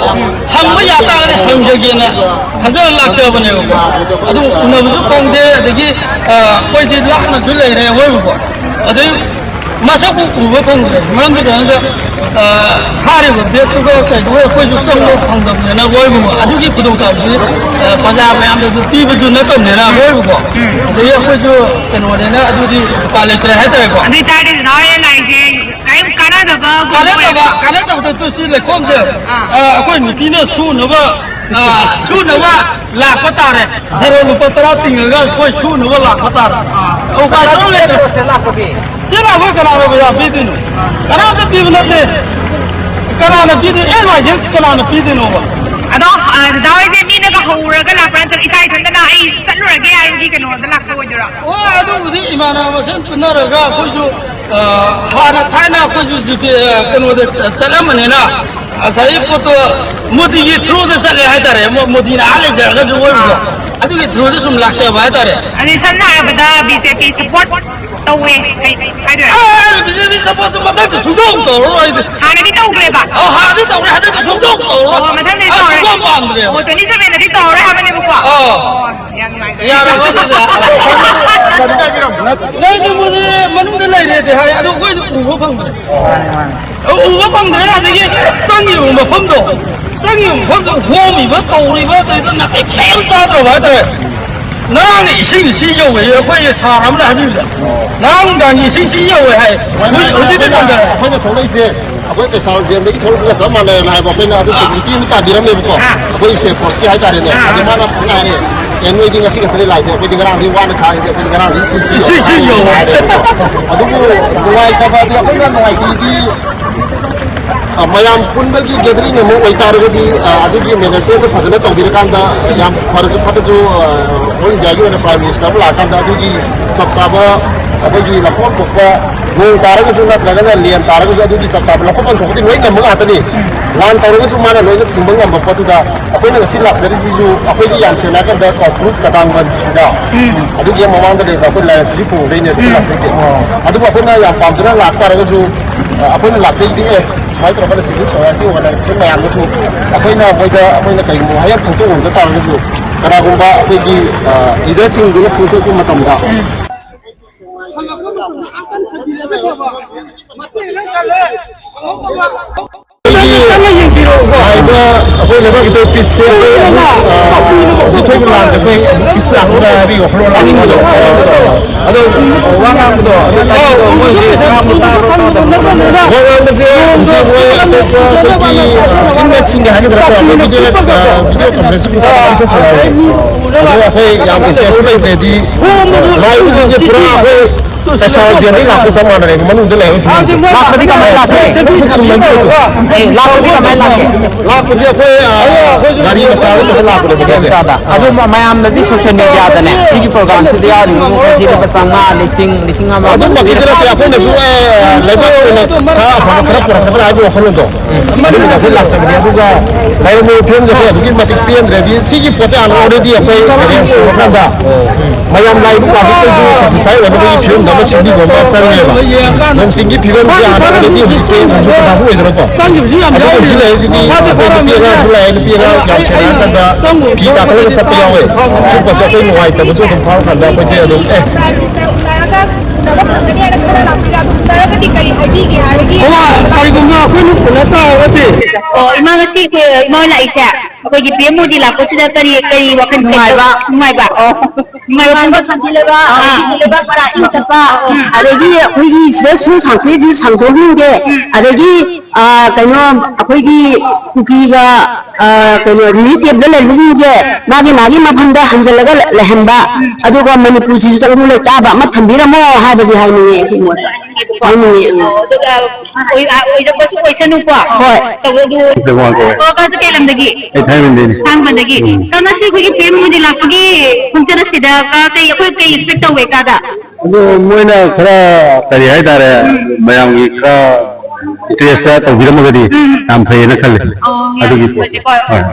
ꯍꯪꯕ ꯌꯥꯇꯥꯔꯒꯗꯤ ꯍꯪꯖꯒꯦꯅ ꯈꯟꯖꯔ ꯂꯥꯛꯆꯕꯅꯦꯕꯀꯣ꯫ ꯑꯗꯨ ꯎꯅꯕꯁꯨ ꯐꯪꯗꯦ, ꯑꯗꯒꯤ, ꯑ, ꯑꯩꯈꯣꯏꯗꯤ ꯂꯥꯞꯅꯁꯨ ꯂꯩꯔꯦ ꯑꯣꯏꯕꯀꯣ꯫ ꯑꯗꯩ ꯃꯁꯛꯄꯨ ꯎꯕ ꯐꯪꯗ꯭ꯔꯦ꯫ ꯃꯔꯝꯗꯤ ꯀꯩꯅꯣꯗ, ꯑ, ꯊꯥꯔꯤꯕ ꯕꯦꯒꯇꯨꯒ ꯀꯩꯗꯨꯒ ꯑꯩꯈꯣꯏꯁꯨ ꯆꯪꯕ ꯐꯪꯗꯕꯅꯤꯅ ꯑꯣꯏꯕꯀꯣ꯫ ꯑꯗꯨꯒꯤ ꯈꯨꯗꯣꯡꯆꯥꯕꯗꯨꯗꯤ, ꯑ, ꯄ꯭ꯔꯖꯥ ꯃꯌꯥꯝꯗꯁꯨ ꯄꯤꯕꯁꯨ ꯅꯠꯇꯕꯅꯤꯅ ꯑꯣꯏꯕꯀꯣ꯫ ꯑꯗꯒꯤ ꯑꯩꯈꯣꯏꯁꯨ ꯀꯩꯅꯣꯅꯤꯅ ꯑꯗꯨꯗꯤ ꯎꯄꯥꯏ ꯂꯩꯇ꯭ꯔꯦ ꯍꯥꯏꯇꯥꯔꯦꯀꯣ꯫ ꯑꯗꯨ ꯑꯣꯏꯇꯥꯔꯗꯤ ꯅꯅꯥꯎ ꯍꯣꯔꯦꯟ ꯂꯥꯛꯏꯁꯦ ꯀꯔꯤꯝ ꯀꯥꯟꯅꯗꯕꯒꯨꯝꯕ ꯀꯥꯟꯅꯗꯕ, ꯑꯣꯏꯔꯕ? ꯀꯥꯟꯅꯗꯕꯗ ꯇꯨ ꯁꯤ ꯂꯩꯈꯣꯝꯁꯦ, ꯑꯥ꯫ ꯑ, ꯑꯩꯈꯣꯏ ꯅꯨꯄꯤꯅ ꯁꯨꯅꯕ, ꯑ, ꯁꯨꯅꯕ ꯂꯥꯛꯄ ꯇꯥꯔꯦ꯫ ꯖꯦꯔꯣ ꯂꯨꯄꯥ ꯇꯔꯥ ꯇꯤꯡꯉꯒ ꯑꯩꯈꯣꯏ ꯁꯨꯅꯕ ꯂꯥꯛꯄ ꯇꯥꯔꯦ꯫ ꯑꯥ꯫ ꯎꯄꯥꯏ ꯁꯨꯡꯂꯩ ꯂꯩꯇ꯭ꯔꯦ꯫ ꯁꯤ ꯂꯥꯛꯄꯒꯤ? ꯁꯤ ꯂꯥꯛꯄꯒꯤ ꯀꯅꯥꯅ ꯄꯩꯁꯥ ꯄꯤꯗꯣꯏꯅꯣ? ꯀꯅꯥꯝꯇ ꯄꯤꯕ ꯅꯠꯇꯦ꯫ ꯀꯅꯥꯅ ꯄꯤꯗꯣꯏꯅꯣ? ꯑꯦꯗꯚꯥꯏꯖꯦꯟꯁ ꯀꯅꯥꯅ ꯄꯤꯗꯣꯏꯅꯣꯕ? ꯑꯗꯣ, ꯑ, ꯗꯗꯥ ꯍꯣꯏꯁꯦ ꯃꯤꯅꯒ ꯍꯧꯔꯒ ꯂꯥꯛꯄ꯭ꯔꯥ ꯅꯠꯇ꯭ꯔꯒ ꯏꯁꯥ ꯏꯊꯟꯇꯅ ꯑꯩ ꯆꯠꯂꯨꯔꯒꯦ ꯍꯥꯏꯕꯒꯤ ꯀꯩꯅꯣꯗ ꯂꯥꯛꯄ ꯑꯣꯏꯗꯣꯏꯔꯣ? ꯑꯣ, ꯑꯗꯨꯕꯨꯗꯤ ꯏꯃꯥꯟꯅꯕ ꯃꯁꯦꯟ ꯄꯨꯟꯅꯔꯒ ꯑꯩꯈꯣꯏꯁꯨ, ꯑ, ꯍꯥꯟꯅ ꯊꯥꯏꯅ ꯑꯩꯈꯣꯏꯁꯨ ꯖꯤ ꯄꯤ, ꯑ, ꯀꯩꯅꯣꯗ ꯆꯠꯂꯝꯕꯅꯤꯅ ꯉꯁꯥꯏꯒꯤ ꯄꯣꯠꯇꯣ ꯃꯣꯗꯤꯒꯤ ꯊ꯭ꯔꯨꯗ ꯆꯠꯂꯦ ꯍꯥꯏꯇꯥꯔꯦ꯫ ꯃꯣ-, ꯃꯣꯗꯤꯅ ꯑꯥ ꯂꯩꯖꯔꯒꯁꯨ ꯑꯣꯏꯕꯗꯣ꯫ ꯑꯗꯨꯒꯤ ꯊ꯭ꯔꯨꯗ ꯁꯨꯝ ꯂꯥꯛꯆꯕ ꯍꯥꯏꯇꯥꯔꯦ꯫ ꯑꯗꯨꯗꯤ ꯁꯝꯅ ꯍꯥꯏꯔꯕꯗ ꯕꯤ ꯖꯦ ꯄꯤ ꯁꯄꯣꯔꯠ ꯇꯧꯋꯦ, ꯀꯩ ꯍꯥꯏꯗꯣꯏꯔꯥ? ꯑꯦ, ꯕꯤ ꯖꯦ ꯄꯤ ꯁꯄꯣꯔꯠꯁꯨ ꯃꯊꯛꯇ ꯁꯨꯡꯇꯧ ꯇꯧꯔꯔꯣꯏ ꯑꯩꯗꯤ꯫ ꯍꯥꯟꯅꯗꯤ ꯇꯧꯈ꯭ꯔꯦꯕ? ꯑꯧ, ꯍꯥꯟꯅꯗꯤ ꯇꯧꯈ꯭ꯔꯦ, ꯍꯟꯗꯛꯇꯤ ꯁꯨꯡꯇꯧ ꯇꯧꯔꯔꯣꯏ꯫ ꯑꯣ, ꯃꯊꯪꯗꯗꯤ ꯑꯥ, ꯇꯧꯔꯔꯣꯏ꯫ ꯁꯨꯡꯄꯥꯝ ꯄꯥꯝꯗ꯭ꯔꯦꯕ꯫ ꯑꯣ, ꯇ꯭ꯋꯦꯟꯇꯤ ꯁꯚꯦꯟꯗꯗꯤ ꯇꯧꯔꯔꯣꯏ ꯍꯥꯏꯕꯅꯦꯕꯀꯣ? ꯑꯧ꯫ ꯑꯣ, ꯌꯥꯝ ꯅꯨꯡꯉꯥꯏꯖꯔꯦ꯫ ꯌꯥꯔꯕ ꯑꯗꯨꯗ? ꯅꯪꯗꯤ ꯃꯗꯨ ꯃꯅꯨꯡꯗ ꯂꯩꯔꯦꯗꯤ ꯍꯥꯏ, ꯑꯗꯨ ꯑꯩꯈꯣꯏꯗꯤ ꯎꯕ ꯐꯪꯗ꯭ꯔꯦ꯫ ꯎꯕ ꯐꯪꯗ꯭ꯔꯦ꯫ ꯑꯗꯒꯤ ꯆꯪꯉꯤꯕ ꯃꯐꯝꯗꯣ, ꯆꯪꯉꯤꯕ ꯃꯐꯝꯗꯣ, ꯍꯣꯝꯃꯤꯕ, ꯇꯧꯔꯤꯕ, ꯑꯗꯩꯗ ꯅꯥꯇꯩ ꯀꯔꯤꯝ ꯆꯥꯗ꯭ꯔꯕ ꯍꯥꯏꯇꯥꯔꯦ꯫ ꯉꯔꯥꯡꯅ ꯏꯁꯤꯡ ꯁꯤ ꯌꯧꯋꯦ, ꯑꯩꯈꯣꯏꯒꯤ ꯁꯥꯔ ꯑꯃꯅ ꯍꯥꯏꯕꯤꯕꯗ, ꯉꯔꯥꯡ ꯅꯨꯡꯗꯥꯡꯒꯤ ꯏꯁꯤꯡ ꯁꯤ ꯌꯧꯋꯦ ꯍꯥꯏ꯫ ꯍꯧꯖꯤꯛ, ꯍꯧꯖꯤꯛꯇꯤ ꯑꯩꯈꯣꯏꯅ, ꯐꯪꯗꯔꯦ꯫ ꯑꯩꯈꯣꯏꯅ ꯊꯣꯛꯂꯛꯏꯁꯦ ꯑꯩꯈꯣꯏ ꯀꯩꯁꯥꯝ ꯖꯦꯜꯗꯒꯤ ꯊꯣꯛꯂꯛꯄꯒ ꯆꯞ ꯃꯥꯟꯅꯩꯅ ꯍꯥꯏꯕ꯫ ꯑꯩꯈꯣꯏꯅ ꯑꯗꯨ ꯁꯦꯀ꯭ꯌꯨꯔꯤꯇꯤ ꯑꯃ ꯇꯥꯕꯤꯔꯝꯃꯦꯕꯀꯣ, ꯑꯥ꯫ ꯑꯩꯈꯣꯏ ꯁ꯭ꯇꯦꯠ ꯐꯣꯔꯁꯀꯤ ꯍꯥꯏꯇꯥꯔꯦꯅꯦ꯫ ꯑꯥ꯫ ꯑꯗꯨ ꯃꯥꯅ ꯐꯖꯅ ꯍꯥꯏꯔꯦ, "ꯑꯦ, ꯅꯣꯏꯗꯤ ꯉꯁꯤ ꯈꯛꯇꯅꯤ ꯂꯥꯛꯏꯁꯦ, ꯑꯩꯈꯣꯏꯗꯤ ꯉꯔꯥꯡꯗꯒꯤ ꯁꯤ, ꯁꯤ, ꯁꯤ, ꯁꯤ ꯌꯧꯔꯦ" ꯍꯥꯏꯔꯦꯕꯀꯣ꯫ ꯑꯗꯨꯕꯨ ꯅꯨꯡꯉꯥꯏꯇꯕꯗꯤ, ꯑꯩꯈꯣꯏꯅ ꯅꯨꯡꯉꯥꯏꯇ꯭ꯔꯤꯗꯤ, ꯑ, ꯃꯌꯥꯝ ꯄꯨꯟꯕꯒꯤ ꯒꯦꯗꯔꯤꯡ ꯑꯃ ꯑꯣꯏꯇꯥꯔꯒꯗꯤ, ꯑ, ꯑꯗꯨꯒꯤ ꯃꯦꯅꯦꯖꯃꯦꯟꯗꯣ ꯐꯖꯅ ꯇꯧꯕꯤꯔꯀꯥꯟꯗ, ꯌꯥꯝ ꯐꯔꯁꯨ ꯐꯠꯇ꯭ꯔꯁꯨ, ꯑ, ꯑꯣꯜ ꯏꯟꯗꯤꯌꯥꯒꯤ ꯑꯣꯏꯅ ꯄ꯭ꯔꯥꯏꯝ ꯃꯤꯅꯤꯁꯇꯔ ꯑꯃ ꯂꯥꯛꯑꯀꯥꯟꯗ ꯑꯗꯨꯒꯤ ꯆꯞ ꯆꯥꯕ, ꯑꯩꯈꯣꯏꯒꯤ ꯂꯧꯐꯝ ꯊꯣꯛꯄ, ꯅꯣꯡ ꯇꯥꯔꯒꯁꯨ ꯅꯠꯇ꯭ꯔꯒꯅ ꯂꯦꯟ ꯇꯥꯔꯒꯁꯨ ꯑꯗꯨꯒꯤ ꯆꯞ ꯆꯥꯕ ꯂꯧꯈꯠꯐꯝ ꯊꯣꯛꯄꯗꯤ ꯂꯣꯏ ꯉꯝꯕ ꯉꯥꯛꯇꯅꯤ꯫ ꯂꯥꯟ ꯇꯧꯔꯒꯁꯨ ꯃꯥꯅ ꯂꯣꯏꯅ ꯊꯤꯡꯕ ꯉꯝꯕ ꯄꯣꯠꯇꯨꯗ ꯑꯩꯈꯣꯏꯅ ꯉꯁꯤ ꯂꯥꯛꯆꯔꯤꯁꯤꯁꯨ ꯑꯩꯈꯣꯏꯁꯦ ꯌꯥꯝ ꯁꯦꯡꯅ ꯍꯥꯏꯔ ꯀꯥꯟꯗ ꯀꯣ, ꯒ꯭ꯔꯨꯞ ꯀꯇꯥꯡꯕꯟꯁꯤꯗ ꯑꯗꯨꯒꯤ ꯃꯃꯥꯡꯗ ꯂꯩꯕ ꯑꯩꯈꯣꯏ ꯂꯥꯏꯔꯦꯟꯁꯤꯒꯤ ꯈꯨꯡꯒꯪꯗꯩꯅꯦꯕ ꯑꯩꯈꯣꯏ ꯂꯥꯛꯆꯩꯁꯦ꯫ ꯑꯗꯨꯕꯨ ꯑꯩꯈꯣꯏꯅ ꯌꯥꯝ ꯄꯥꯝꯖꯅ ꯂꯥꯛꯇꯥꯔꯒꯁꯨ, ꯑ, ꯑꯩꯈꯣꯏꯅ ꯂꯥꯛꯆꯩꯗꯤ, ꯑꯦ, ꯁꯨꯃꯥꯏꯅ ꯇꯧꯔꯒ ꯁꯤꯚꯤꯜ ꯁꯣꯁꯥꯏꯇꯤ ꯑꯣꯔꯒꯅꯥꯏꯖꯦꯁꯟ ꯃꯌꯥꯝꯗꯁꯨ ꯑꯩꯈꯣꯏꯅ ꯃꯣꯏꯗ ꯑꯩꯈꯣꯏꯅ ꯀꯩꯒꯨꯝꯕ ꯋꯥꯍꯩ ꯑꯃ ꯐꯣꯡꯗꯣꯛꯂꯝꯗ ꯇꯥꯔꯒꯁꯨ, ꯀꯅꯥꯒꯨꯝꯕ ꯑꯩꯈꯣꯏꯒꯤ, ꯑ, ꯂꯤꯗꯔꯁꯤꯡꯗꯨꯅ ꯐꯣꯡꯗꯣꯛꯄ ꯃꯇꯝꯗ ꯑꯩꯈꯣꯏꯒꯤ ꯍꯥꯏꯕ ꯑꯩꯈꯣꯏ ꯂꯩꯕꯥꯛꯀꯤ ꯄꯤꯁꯁꯦ ꯑꯩꯈꯣꯏ ꯑꯃꯨꯛ, ꯑ, ꯍꯧꯖꯤꯛ ꯊꯣꯛꯏꯕ ꯂꯥꯟꯁꯦ ꯑꯩꯈꯣꯏ ꯄꯤꯁ ꯂꯥꯛꯄꯗ ꯍꯥꯏꯕꯒꯤ ꯋꯥꯈꯜꯂꯣꯟ ꯂꯥꯛꯄꯗꯣ꯫ ꯑꯗꯣ ꯋꯥ ꯉꯥꯡꯕꯗꯣ, ꯑꯗꯣ ꯇꯥꯏꯃꯤꯡꯗꯣ ꯃꯣꯏꯁꯦ ꯉꯥꯡꯕ ꯇꯥꯕ꯭ꯔꯣ ꯇꯥꯗꯕ꯭ꯔꯣ? ꯋꯥ ꯉꯥꯡꯕꯁꯦ ꯍꯧꯖꯤꯛ ꯃꯣꯏ ꯑꯇꯣꯞꯄ ꯑꯩꯈꯣꯏꯒꯤ, ꯑ, inmateꯁꯤꯡꯒ ꯍꯥꯏꯒꯗ꯭ꯔꯥ, ꯀꯣ, ꯃꯣꯏ video, ꯑ, video conferencing ꯇꯧꯔꯒ ꯋꯥꯔꯤ ꯈꯔ ꯁꯥꯟꯅꯔꯦ꯫ ꯑꯗꯣ ꯑꯩꯈꯣꯏ ꯌꯥꯝ interest ꯂꯩꯇ꯭ꯔꯗꯤ, ꯂꯥꯛꯏꯕꯁꯤꯡꯁꯦ ꯄꯨꯔꯥ ꯑꯩꯈꯣꯏ ꯀꯩꯁꯥꯝꯊꯦꯝꯗꯒꯤ ꯂꯥꯛꯄ ꯆꯞ ꯃꯥꯟꯅꯔꯦꯕ, ꯃꯅꯨꯡꯗ ꯂꯩꯔꯒ ꯐꯤꯕꯝꯁꯦ꯫ ꯂꯥꯛꯄꯗꯤ ꯀꯃꯥꯏꯅ ꯂꯥꯛꯀꯦ? ꯑꯦ, ꯂꯥꯛꯄꯗꯤ ꯀꯃꯥꯏꯅ ꯂꯥꯛꯀꯦ? ꯂꯥꯛꯄꯁꯦ ꯑꯩꯈꯣꯏ, ꯑ, ꯒꯥꯔꯤ ꯃꯆꯥꯗ ꯇꯧꯔ ꯂꯥꯛꯄꯅꯦꯕ, ꯒꯥꯔꯤꯁꯦ꯫ ꯑꯗꯨ ꯃ-, ꯃꯌꯥꯝꯅꯗꯤ ꯁꯣꯁꯤꯌꯦꯜ ꯃꯦꯗꯤꯌꯥꯗꯅꯦ ꯁꯤꯒꯤ ꯄ꯭ꯔꯣꯒ꯭ꯔꯥꯝꯁꯤꯗ ꯌꯥꯎꯔꯤꯕ ꯃꯈꯣꯏꯁꯤ ꯂꯨꯄꯥ ꯆꯥꯝꯃꯉꯥ, ꯂꯤꯁꯤꯡ, ꯂꯤꯁꯤꯡ ꯑꯃ ꯑꯗꯨꯝꯕꯒꯤꯗꯤ ꯅꯠꯇꯦ, ꯑꯩꯈꯣꯏꯅꯁꯨ, ꯑꯦ, ꯂꯩꯕꯥꯛꯀꯤ ꯑꯣꯏꯅ ꯈꯔ ꯑꯐꯕ ꯈꯔ ꯄꯨꯔꯛꯀꯗ꯭ꯔꯥ ꯍꯥꯏꯕꯒꯤ ꯋꯥꯈꯜꯂꯣꯟꯗꯣ꯫ ꯑꯗꯨꯒꯤꯗꯃꯛꯇ ꯑꯩꯈꯣꯏ ꯂꯥꯛꯆꯕꯅꯦ꯫ ꯑꯗꯨꯒ ꯂꯩꯔꯝꯃꯤꯕ ꯐꯤꯕꯝꯁꯦ ꯑꯩꯈꯣꯏ ꯑꯗꯨꯛꯀꯤ ꯃꯇꯤꯛ ꯄꯦꯟꯗ꯭ꯔꯦ꯫ ꯍꯥꯏꯗꯤ ꯁꯤꯒꯤ ꯄꯣꯠꯁꯦ already ꯑꯩꯈꯣꯏ arrange ꯇꯧꯔꯀꯥꯟꯗ ꯃꯌꯥꯝ ꯂꯥꯛꯏꯕ public ꯈꯩꯁꯨ satisfy ꯑꯣꯏꯅꯕꯒꯤ ꯐꯤꯕꯝꯗ ꯑꯃ ꯁꯦꯝꯕꯤꯕ ꯑꯃ ꯆꯪꯉꯦꯕ꯫ ꯅꯣꯡ ꯆꯤꯡꯒꯤ ꯐꯤꯕꯝꯁꯦ ꯍꯥꯟꯅ already ꯍꯧꯖꯤꯛꯁꯦ ꯅꯣꯡꯖꯨ ꯄꯟꯊꯥꯁꯨ ꯑꯣꯏꯗꯅꯀꯣ꯫ ꯑꯗꯨ ꯍꯧꯖꯤꯛ ꯂꯩꯔꯤꯁꯤꯗꯤ ꯑꯩꯈꯣꯏ ꯅꯨꯄꯤ ꯑꯉꯥꯡꯁꯨ ꯂꯥꯛꯑꯦ, ꯅꯨꯄꯤ ꯑꯉꯥꯡ ꯌꯥꯝ ꯁꯦꯟꯅꯔꯀꯥꯟꯗ ꯐꯤ ꯇꯥꯊꯣꯛꯑꯒ ꯆꯠꯄ ꯌꯥꯎꯋꯦ꯫ ꯁꯤ ꯄꯣꯠꯁꯦ ꯑꯩꯈꯣꯏ ꯅꯨꯡꯉꯥꯏꯇꯕꯁꯨ ꯑꯗꯨꯝ ꯐꯥꯎꯔꯀꯥꯟꯗ ꯑꯩꯈꯣꯏꯁꯦ ꯑꯗꯨꯝ, ꯑꯦ, ꯎꯅꯔꯒ ꯎꯅꯕ ꯐꯪꯒꯅꯤ ꯍꯥꯏꯅ ꯈꯜꯂ ꯂꯥꯛꯄꯤꯔ? ꯑꯗꯨ ꯎꯅꯔꯒꯗꯤ ꯀꯔꯤ ꯍꯥꯏꯕꯤꯒꯦ ꯍꯥꯏꯕꯒꯤ ꯑꯣ, ꯀꯔꯤꯒꯨꯝꯕ ꯑꯩꯈꯣꯏꯅ ꯎꯅ ꯇꯥꯔꯒꯗꯤ꯫ ꯑꯣ, ꯏꯃꯥ, ꯉꯁꯤ ꯑꯩꯈꯣꯏ ꯏꯃꯥ ꯍꯣꯏ ꯂꯥꯛꯏꯁꯦ ꯑꯩꯈꯣꯏꯒꯤ ꯄꯤ ꯑꯦꯝ ꯃꯣꯗꯤ ꯂꯥꯛꯄꯁꯤꯗ ꯀꯔꯤ, ꯀꯔꯤ ꯋꯥꯈꯜ ꯅꯨꯡꯉꯥꯏꯕ꯫ ꯅꯨꯡꯉꯥꯏꯕ꯫ ꯑꯣ꯫ ꯅꯨꯡꯉꯥꯏꯕ ꯐꯣꯡꯕ ꯁꯥꯟꯇꯤ ꯂꯩꯕ, ꯑꯥ꯫ ꯍꯧꯖꯤꯛꯇꯤ ꯂꯩꯕꯥꯛ ꯄꯔꯥ ꯏꯪ ꯇꯞꯄ, ꯎꯝ꯫ ꯑꯗꯒꯤ ꯑꯩꯈꯣꯏꯒꯤ ꯁꯤꯗ ꯁꯨꯝ ꯁꯥꯡꯊꯣꯛꯏꯁꯨ ꯁꯥꯡꯊꯣꯛꯍꯟꯅꯤꯡꯗꯦ, ꯎꯝ꯫ ꯑꯗꯒꯤ, ꯑꯥ, ꯀꯩꯅꯣ, ꯑꯩꯈꯣꯏꯒꯤ ꯀꯨꯀꯤꯒ, ꯑꯥ, ꯀꯩꯅꯣ, relief camp ꯇ ꯂꯩꯕꯁꯤꯡꯁꯦ ꯃꯥꯒꯤ ꯃꯥꯒꯤ ꯃꯐꯝꯗ ꯍꯟꯖꯤꯜꯂꯒ ꯂꯩ-, ꯂꯩꯍꯟꯕ, ꯎꯝ꯫ ꯑꯗꯨꯒ ꯃꯅꯤꯄꯨꯔꯁꯤꯁꯨ ꯇꯪꯗꯨ ꯂꯩꯇꯥꯕ ꯑꯃ ꯊꯝꯕꯤꯔꯝꯃꯣ ꯍꯥꯏꯕꯁꯦ ꯍꯥꯏꯅꯤꯡꯉꯦ ꯑꯩꯒꯤ ꯃꯣꯠꯇ꯫ ꯍꯥꯏꯅꯤꯡꯉꯦ, ꯎꯝ꯫ ꯑꯣ, ꯑꯗꯨꯒ ꯑꯣꯏ-, ꯑꯣꯏꯔꯛꯄꯁꯨ ꯑꯣꯏꯁꯅꯨꯀꯣ꯫ ꯍꯣꯏ꯫ ꯇꯧꯕꯕꯨ꯫ ꯀꯩ ꯋꯥ ꯀꯧꯋꯦ? ꯑꯣ, ꯀꯥꯁꯦ ꯀꯩ ꯂꯝꯗꯒꯤ? ꯑꯩ ꯊꯥꯡꯃꯩꯕꯟꯗꯒꯤꯅꯦ꯫ ꯊꯥꯡꯃꯩꯕꯟꯗꯒꯤ꯫ ꯎꯝ꯫ ꯀꯥ, ꯉꯁꯤ ꯑꯩꯈꯣꯏꯒꯤ ꯄꯤ ꯑꯦꯝ ꯃꯣꯗꯤ ꯂꯥꯛꯄꯒꯤ ꯈꯣꯡꯆꯠ ꯑꯁꯤꯗ ꯀꯥ ꯀꯩ, ꯑꯩꯈꯣꯏ ꯀꯩ expect ꯇꯧꯋꯦ ꯀꯥꯗ? ꯑꯗꯣ ꯃꯣꯏꯅ ꯈꯔ, ꯀꯔꯤ ꯍꯥꯏꯇꯥꯔꯦ, ꯎꯝ꯫ ꯃꯌꯥꯝꯒꯤ ꯈꯔ interest ꯇꯧꯕꯤꯔꯝꯃꯒꯗꯤ ꯎꯝ꯫ ꯌꯥꯝ ꯐꯩꯌꯦꯅ ꯈꯜꯂꯦ꯫ ꯑꯣ, ꯌꯥꯝ ꯑꯗꯨꯒꯤ ꯄꯣꯠ-, ꯐꯖꯩꯀꯣ꯫ ꯍꯣꯏ, ꯍꯣꯏ꯫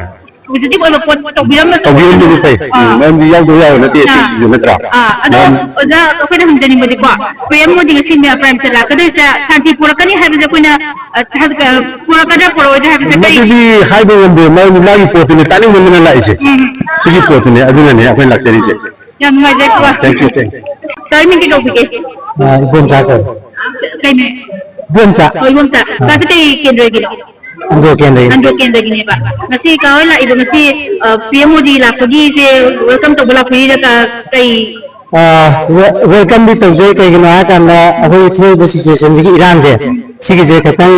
Positive ꯑꯣꯏꯕ ꯄꯣꯠ ꯇꯧꯕꯤꯔꯝꯕꯁꯨ ꯇꯧꯕꯤꯔꯝꯕꯗꯤ ꯐꯩ꯫ ꯑꯥ꯫ ꯎꯝ, ꯃꯔꯝꯗꯤ ꯌꯥꯎꯗꯕ ꯌꯥꯕ ꯅꯠꯇꯦ ꯑꯥ꯫ ꯁꯤꯁꯤꯁꯨ, ꯅꯠꯇ꯭ꯔꯥ? ꯑꯥ, ꯑꯗꯣ ꯃꯔꯝ ꯑꯣꯖꯥ, ꯑꯩꯈꯣꯏꯅ ꯍꯪꯖꯅꯤꯡꯕꯗꯤꯀꯣ, ꯄꯤ ꯑꯦꯝ ꯃꯣꯗꯤ ꯉꯁꯤ ꯃꯌꯥ Prime Minister ꯂꯥꯛꯀꯗꯣꯏꯁꯦ ꯁꯥꯟꯇꯤ ꯄꯨꯔꯛꯀꯅꯤ ꯍꯥꯏꯕꯁꯦ ꯑꯩꯈꯣꯏꯅ, ꯑ, ꯊꯥꯖ-, ꯑ, ꯄꯨꯔꯛꯀꯗ꯭ꯔꯥ ꯄꯨꯔꯛꯑꯣꯏꯗ꯭ꯔꯥ ꯍꯥꯏꯕꯁꯦ ꯀꯔꯤ? ꯃꯗꯨꯗꯤ ꯍꯥꯏꯕ ꯉꯝꯗꯦ, ꯃꯔꯝꯗꯤ ꯃꯥꯒꯤ ꯄꯣꯠꯇꯨꯅꯤ, ꯇꯥꯅꯤꯡꯃꯟꯗꯅ ꯂꯥꯛꯏꯁꯦ꯫ ꯎꯝ꯫ ꯁꯤꯒꯤ ꯄꯣꯠꯇꯨꯅꯤ, ꯑꯗꯨꯅꯅꯦ ꯑꯩꯈꯣꯏ ꯂꯥꯛꯆꯔꯤꯁꯦ꯫ ꯌꯥꯝ ꯅꯨꯡꯉꯥꯏꯖꯔꯦꯀꯣ꯫ Thank you, thank you꯫ ꯀꯔꯤ ꯃꯤꯡꯗꯤ ꯀꯧꯕꯤꯒꯦ? ꯑ, ꯏꯕꯣꯝꯆꯥ ꯀꯧꯏ꯫ ꯀꯩ ꯃꯤꯡ? ꯏꯕꯣꯝꯆꯥ꯫ ꯑꯣ, ꯏꯕꯣꯝꯆꯥ꯫ ꯑ꯫ ꯀꯥꯁꯦ ꯀꯩ ꯀꯦꯟꯗ꯭ꯔꯒꯤꯅꯣ? ꯑꯟꯗ꯭ꯔꯣ ꯀꯦꯟꯗ꯭ꯔꯒꯤꯅꯤ꯫ ꯑꯟꯗ꯭ꯔꯣ ꯀꯦꯟꯗ꯭ꯔꯒꯤꯅꯦꯕ꯫ ꯉꯁꯤ ꯀꯥ ꯍꯣꯏ ꯂꯥꯛꯏꯕ ꯉꯁꯤ, ꯑ, ꯄꯤ ꯑꯦꯝ ꯃꯣꯗꯤ ꯂꯥꯛꯄꯒꯤꯁꯦ welcome ꯇꯧꯕ ꯂꯥꯛꯄꯤꯔꯤꯔ ꯀ-, ꯀꯩ? ꯑ, we-, welcome ꯗꯤ ꯇꯧꯖꯩ꯫ ꯀꯩꯒꯤꯅꯣ ꯍꯥꯏꯔꯀꯥꯟꯗ ꯑꯩꯈꯣꯏ ꯊꯣꯛꯏꯕ situation ꯁꯤꯒꯤ ꯏꯔꯥꯡꯁꯦ, ꯁꯤꯒꯤꯁꯦ ꯈꯤꯇꯪ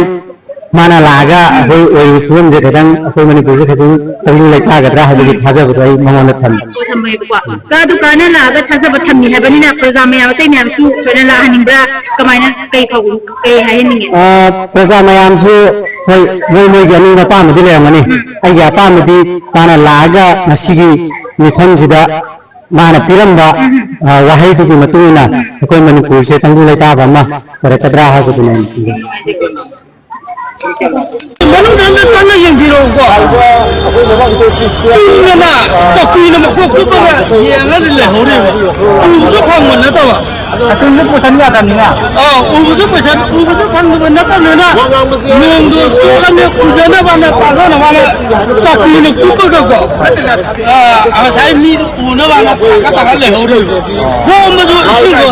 ꯃꯥꯅ ꯂꯥꯛꯑꯒ ꯑꯩꯈꯣꯏ ꯑꯣꯏꯔꯤꯕ ꯐꯤꯕꯝꯁꯦ ꯈꯤꯇꯪ, ꯑꯩꯈꯣꯏ ꯃꯅꯤꯄꯨꯔꯁꯦ ꯈꯤꯇꯪ ꯇꯪꯗꯨ ꯂꯩꯇꯥꯒꯗ꯭ꯔꯥ ꯍꯥꯏꯕꯒꯤ ꯊꯥꯖꯕꯗꯣ ꯑꯩ ꯃꯉꯣꯟꯗ ꯊꯝꯃꯤ꯫ ꯊꯝꯃꯦꯕꯀꯣ꯫ ꯑꯗꯨ ꯀꯥꯟꯅ ꯂꯥꯛꯑꯒ ꯊꯥꯖꯕ ꯊꯝꯃꯤ ꯍꯥꯏꯕꯅꯤꯅ ꯄ꯭ꯔꯖꯥ ꯃꯌꯥꯝ ꯑꯇꯩ ꯃꯌꯥꯝꯁꯨ ꯂꯣꯏꯅ ꯂꯥꯛꯍꯟꯅꯤꯡꯕ꯭ꯔꯥ? ꯀꯃꯥꯏꯅ, ꯀꯩ ꯐꯥꯎ-, ꯀꯩ ꯍꯥꯏꯍꯟꯅꯤꯡꯉꯤ? ꯑ, ꯄ꯭ꯔꯖꯥ ꯃꯌꯥꯝꯁꯨ ꯍꯣꯏ, ꯃꯣꯏ ꯃꯣꯏꯒꯤ ꯑꯅꯤꯡꯕ ꯑꯄꯥꯝꯕꯗꯤ ꯂꯩꯔꯝꯒꯅꯤ꯫ ꯎꯝ꯫ ꯑꯩꯒꯤ ꯑꯄꯥꯝꯕꯗꯤ ꯃꯥꯅ ꯂꯥꯛꯑꯒ ꯉꯁꯤꯒꯤ ꯃꯤꯐꯝꯁꯤꯗ ꯃꯥꯅ ꯄꯤꯔꯝꯕ, ꯎꯝ꯫ ꯑ, ꯋꯥꯍꯩꯗꯨꯒꯤ ꯃꯇꯨꯡ ꯏꯟꯅ ꯑꯩꯈꯣꯏ ꯃꯅꯤꯄꯨꯔꯁꯦ ꯇꯪꯗꯨ ꯂꯩꯇꯥꯕ ꯑꯃ ꯑꯣꯏꯔꯛꯀꯗ꯭ꯔꯥ ꯍꯥꯏꯕꯗꯨꯅꯦ꯫ ꯃꯅꯨꯡꯗ ꯑꯝꯇ ꯆꯪꯉ ꯌꯦꯡꯕꯤꯔꯛꯎꯀꯣ꯫ ꯇꯨꯝꯗꯅ ꯆꯧꯀ꯭ꯔꯤꯅ ꯃꯀꯣꯛ ꯆꯨꯞꯄꯒ ꯌꯦꯡꯉꯒ ꯂꯩꯍꯧꯔꯤꯕ꯫ ꯎꯕꯁꯨ ꯐꯪꯕ ꯅꯠꯇꯕ꯫ ꯑꯥ, ꯎꯕꯁꯨ ꯄꯩꯁꯥ, ꯎꯕꯁꯨ ꯐꯪꯗꯕ ꯅꯠꯇꯕꯅꯤꯅ ꯅꯣꯡꯗꯣ ꯆꯣꯠꯂꯝꯅꯤ, ꯎꯖꯅꯕꯅ ꯇꯥꯖꯅꯕꯅ ꯆꯧꯀ꯭ꯔꯤꯅ ꯀꯨꯞꯄꯒꯀꯣ꯫ ꯑꯥ, ꯉꯁꯥꯏ ꯃꯤꯗꯣ ꯎꯅꯕꯅ ꯊꯥꯡꯒꯠ ꯊꯥꯡꯒꯠ ꯂꯩꯍꯧꯔꯤꯕ꯫ ꯈꯣꯝꯕꯁꯨ ꯏꯁꯤꯡꯗꯣ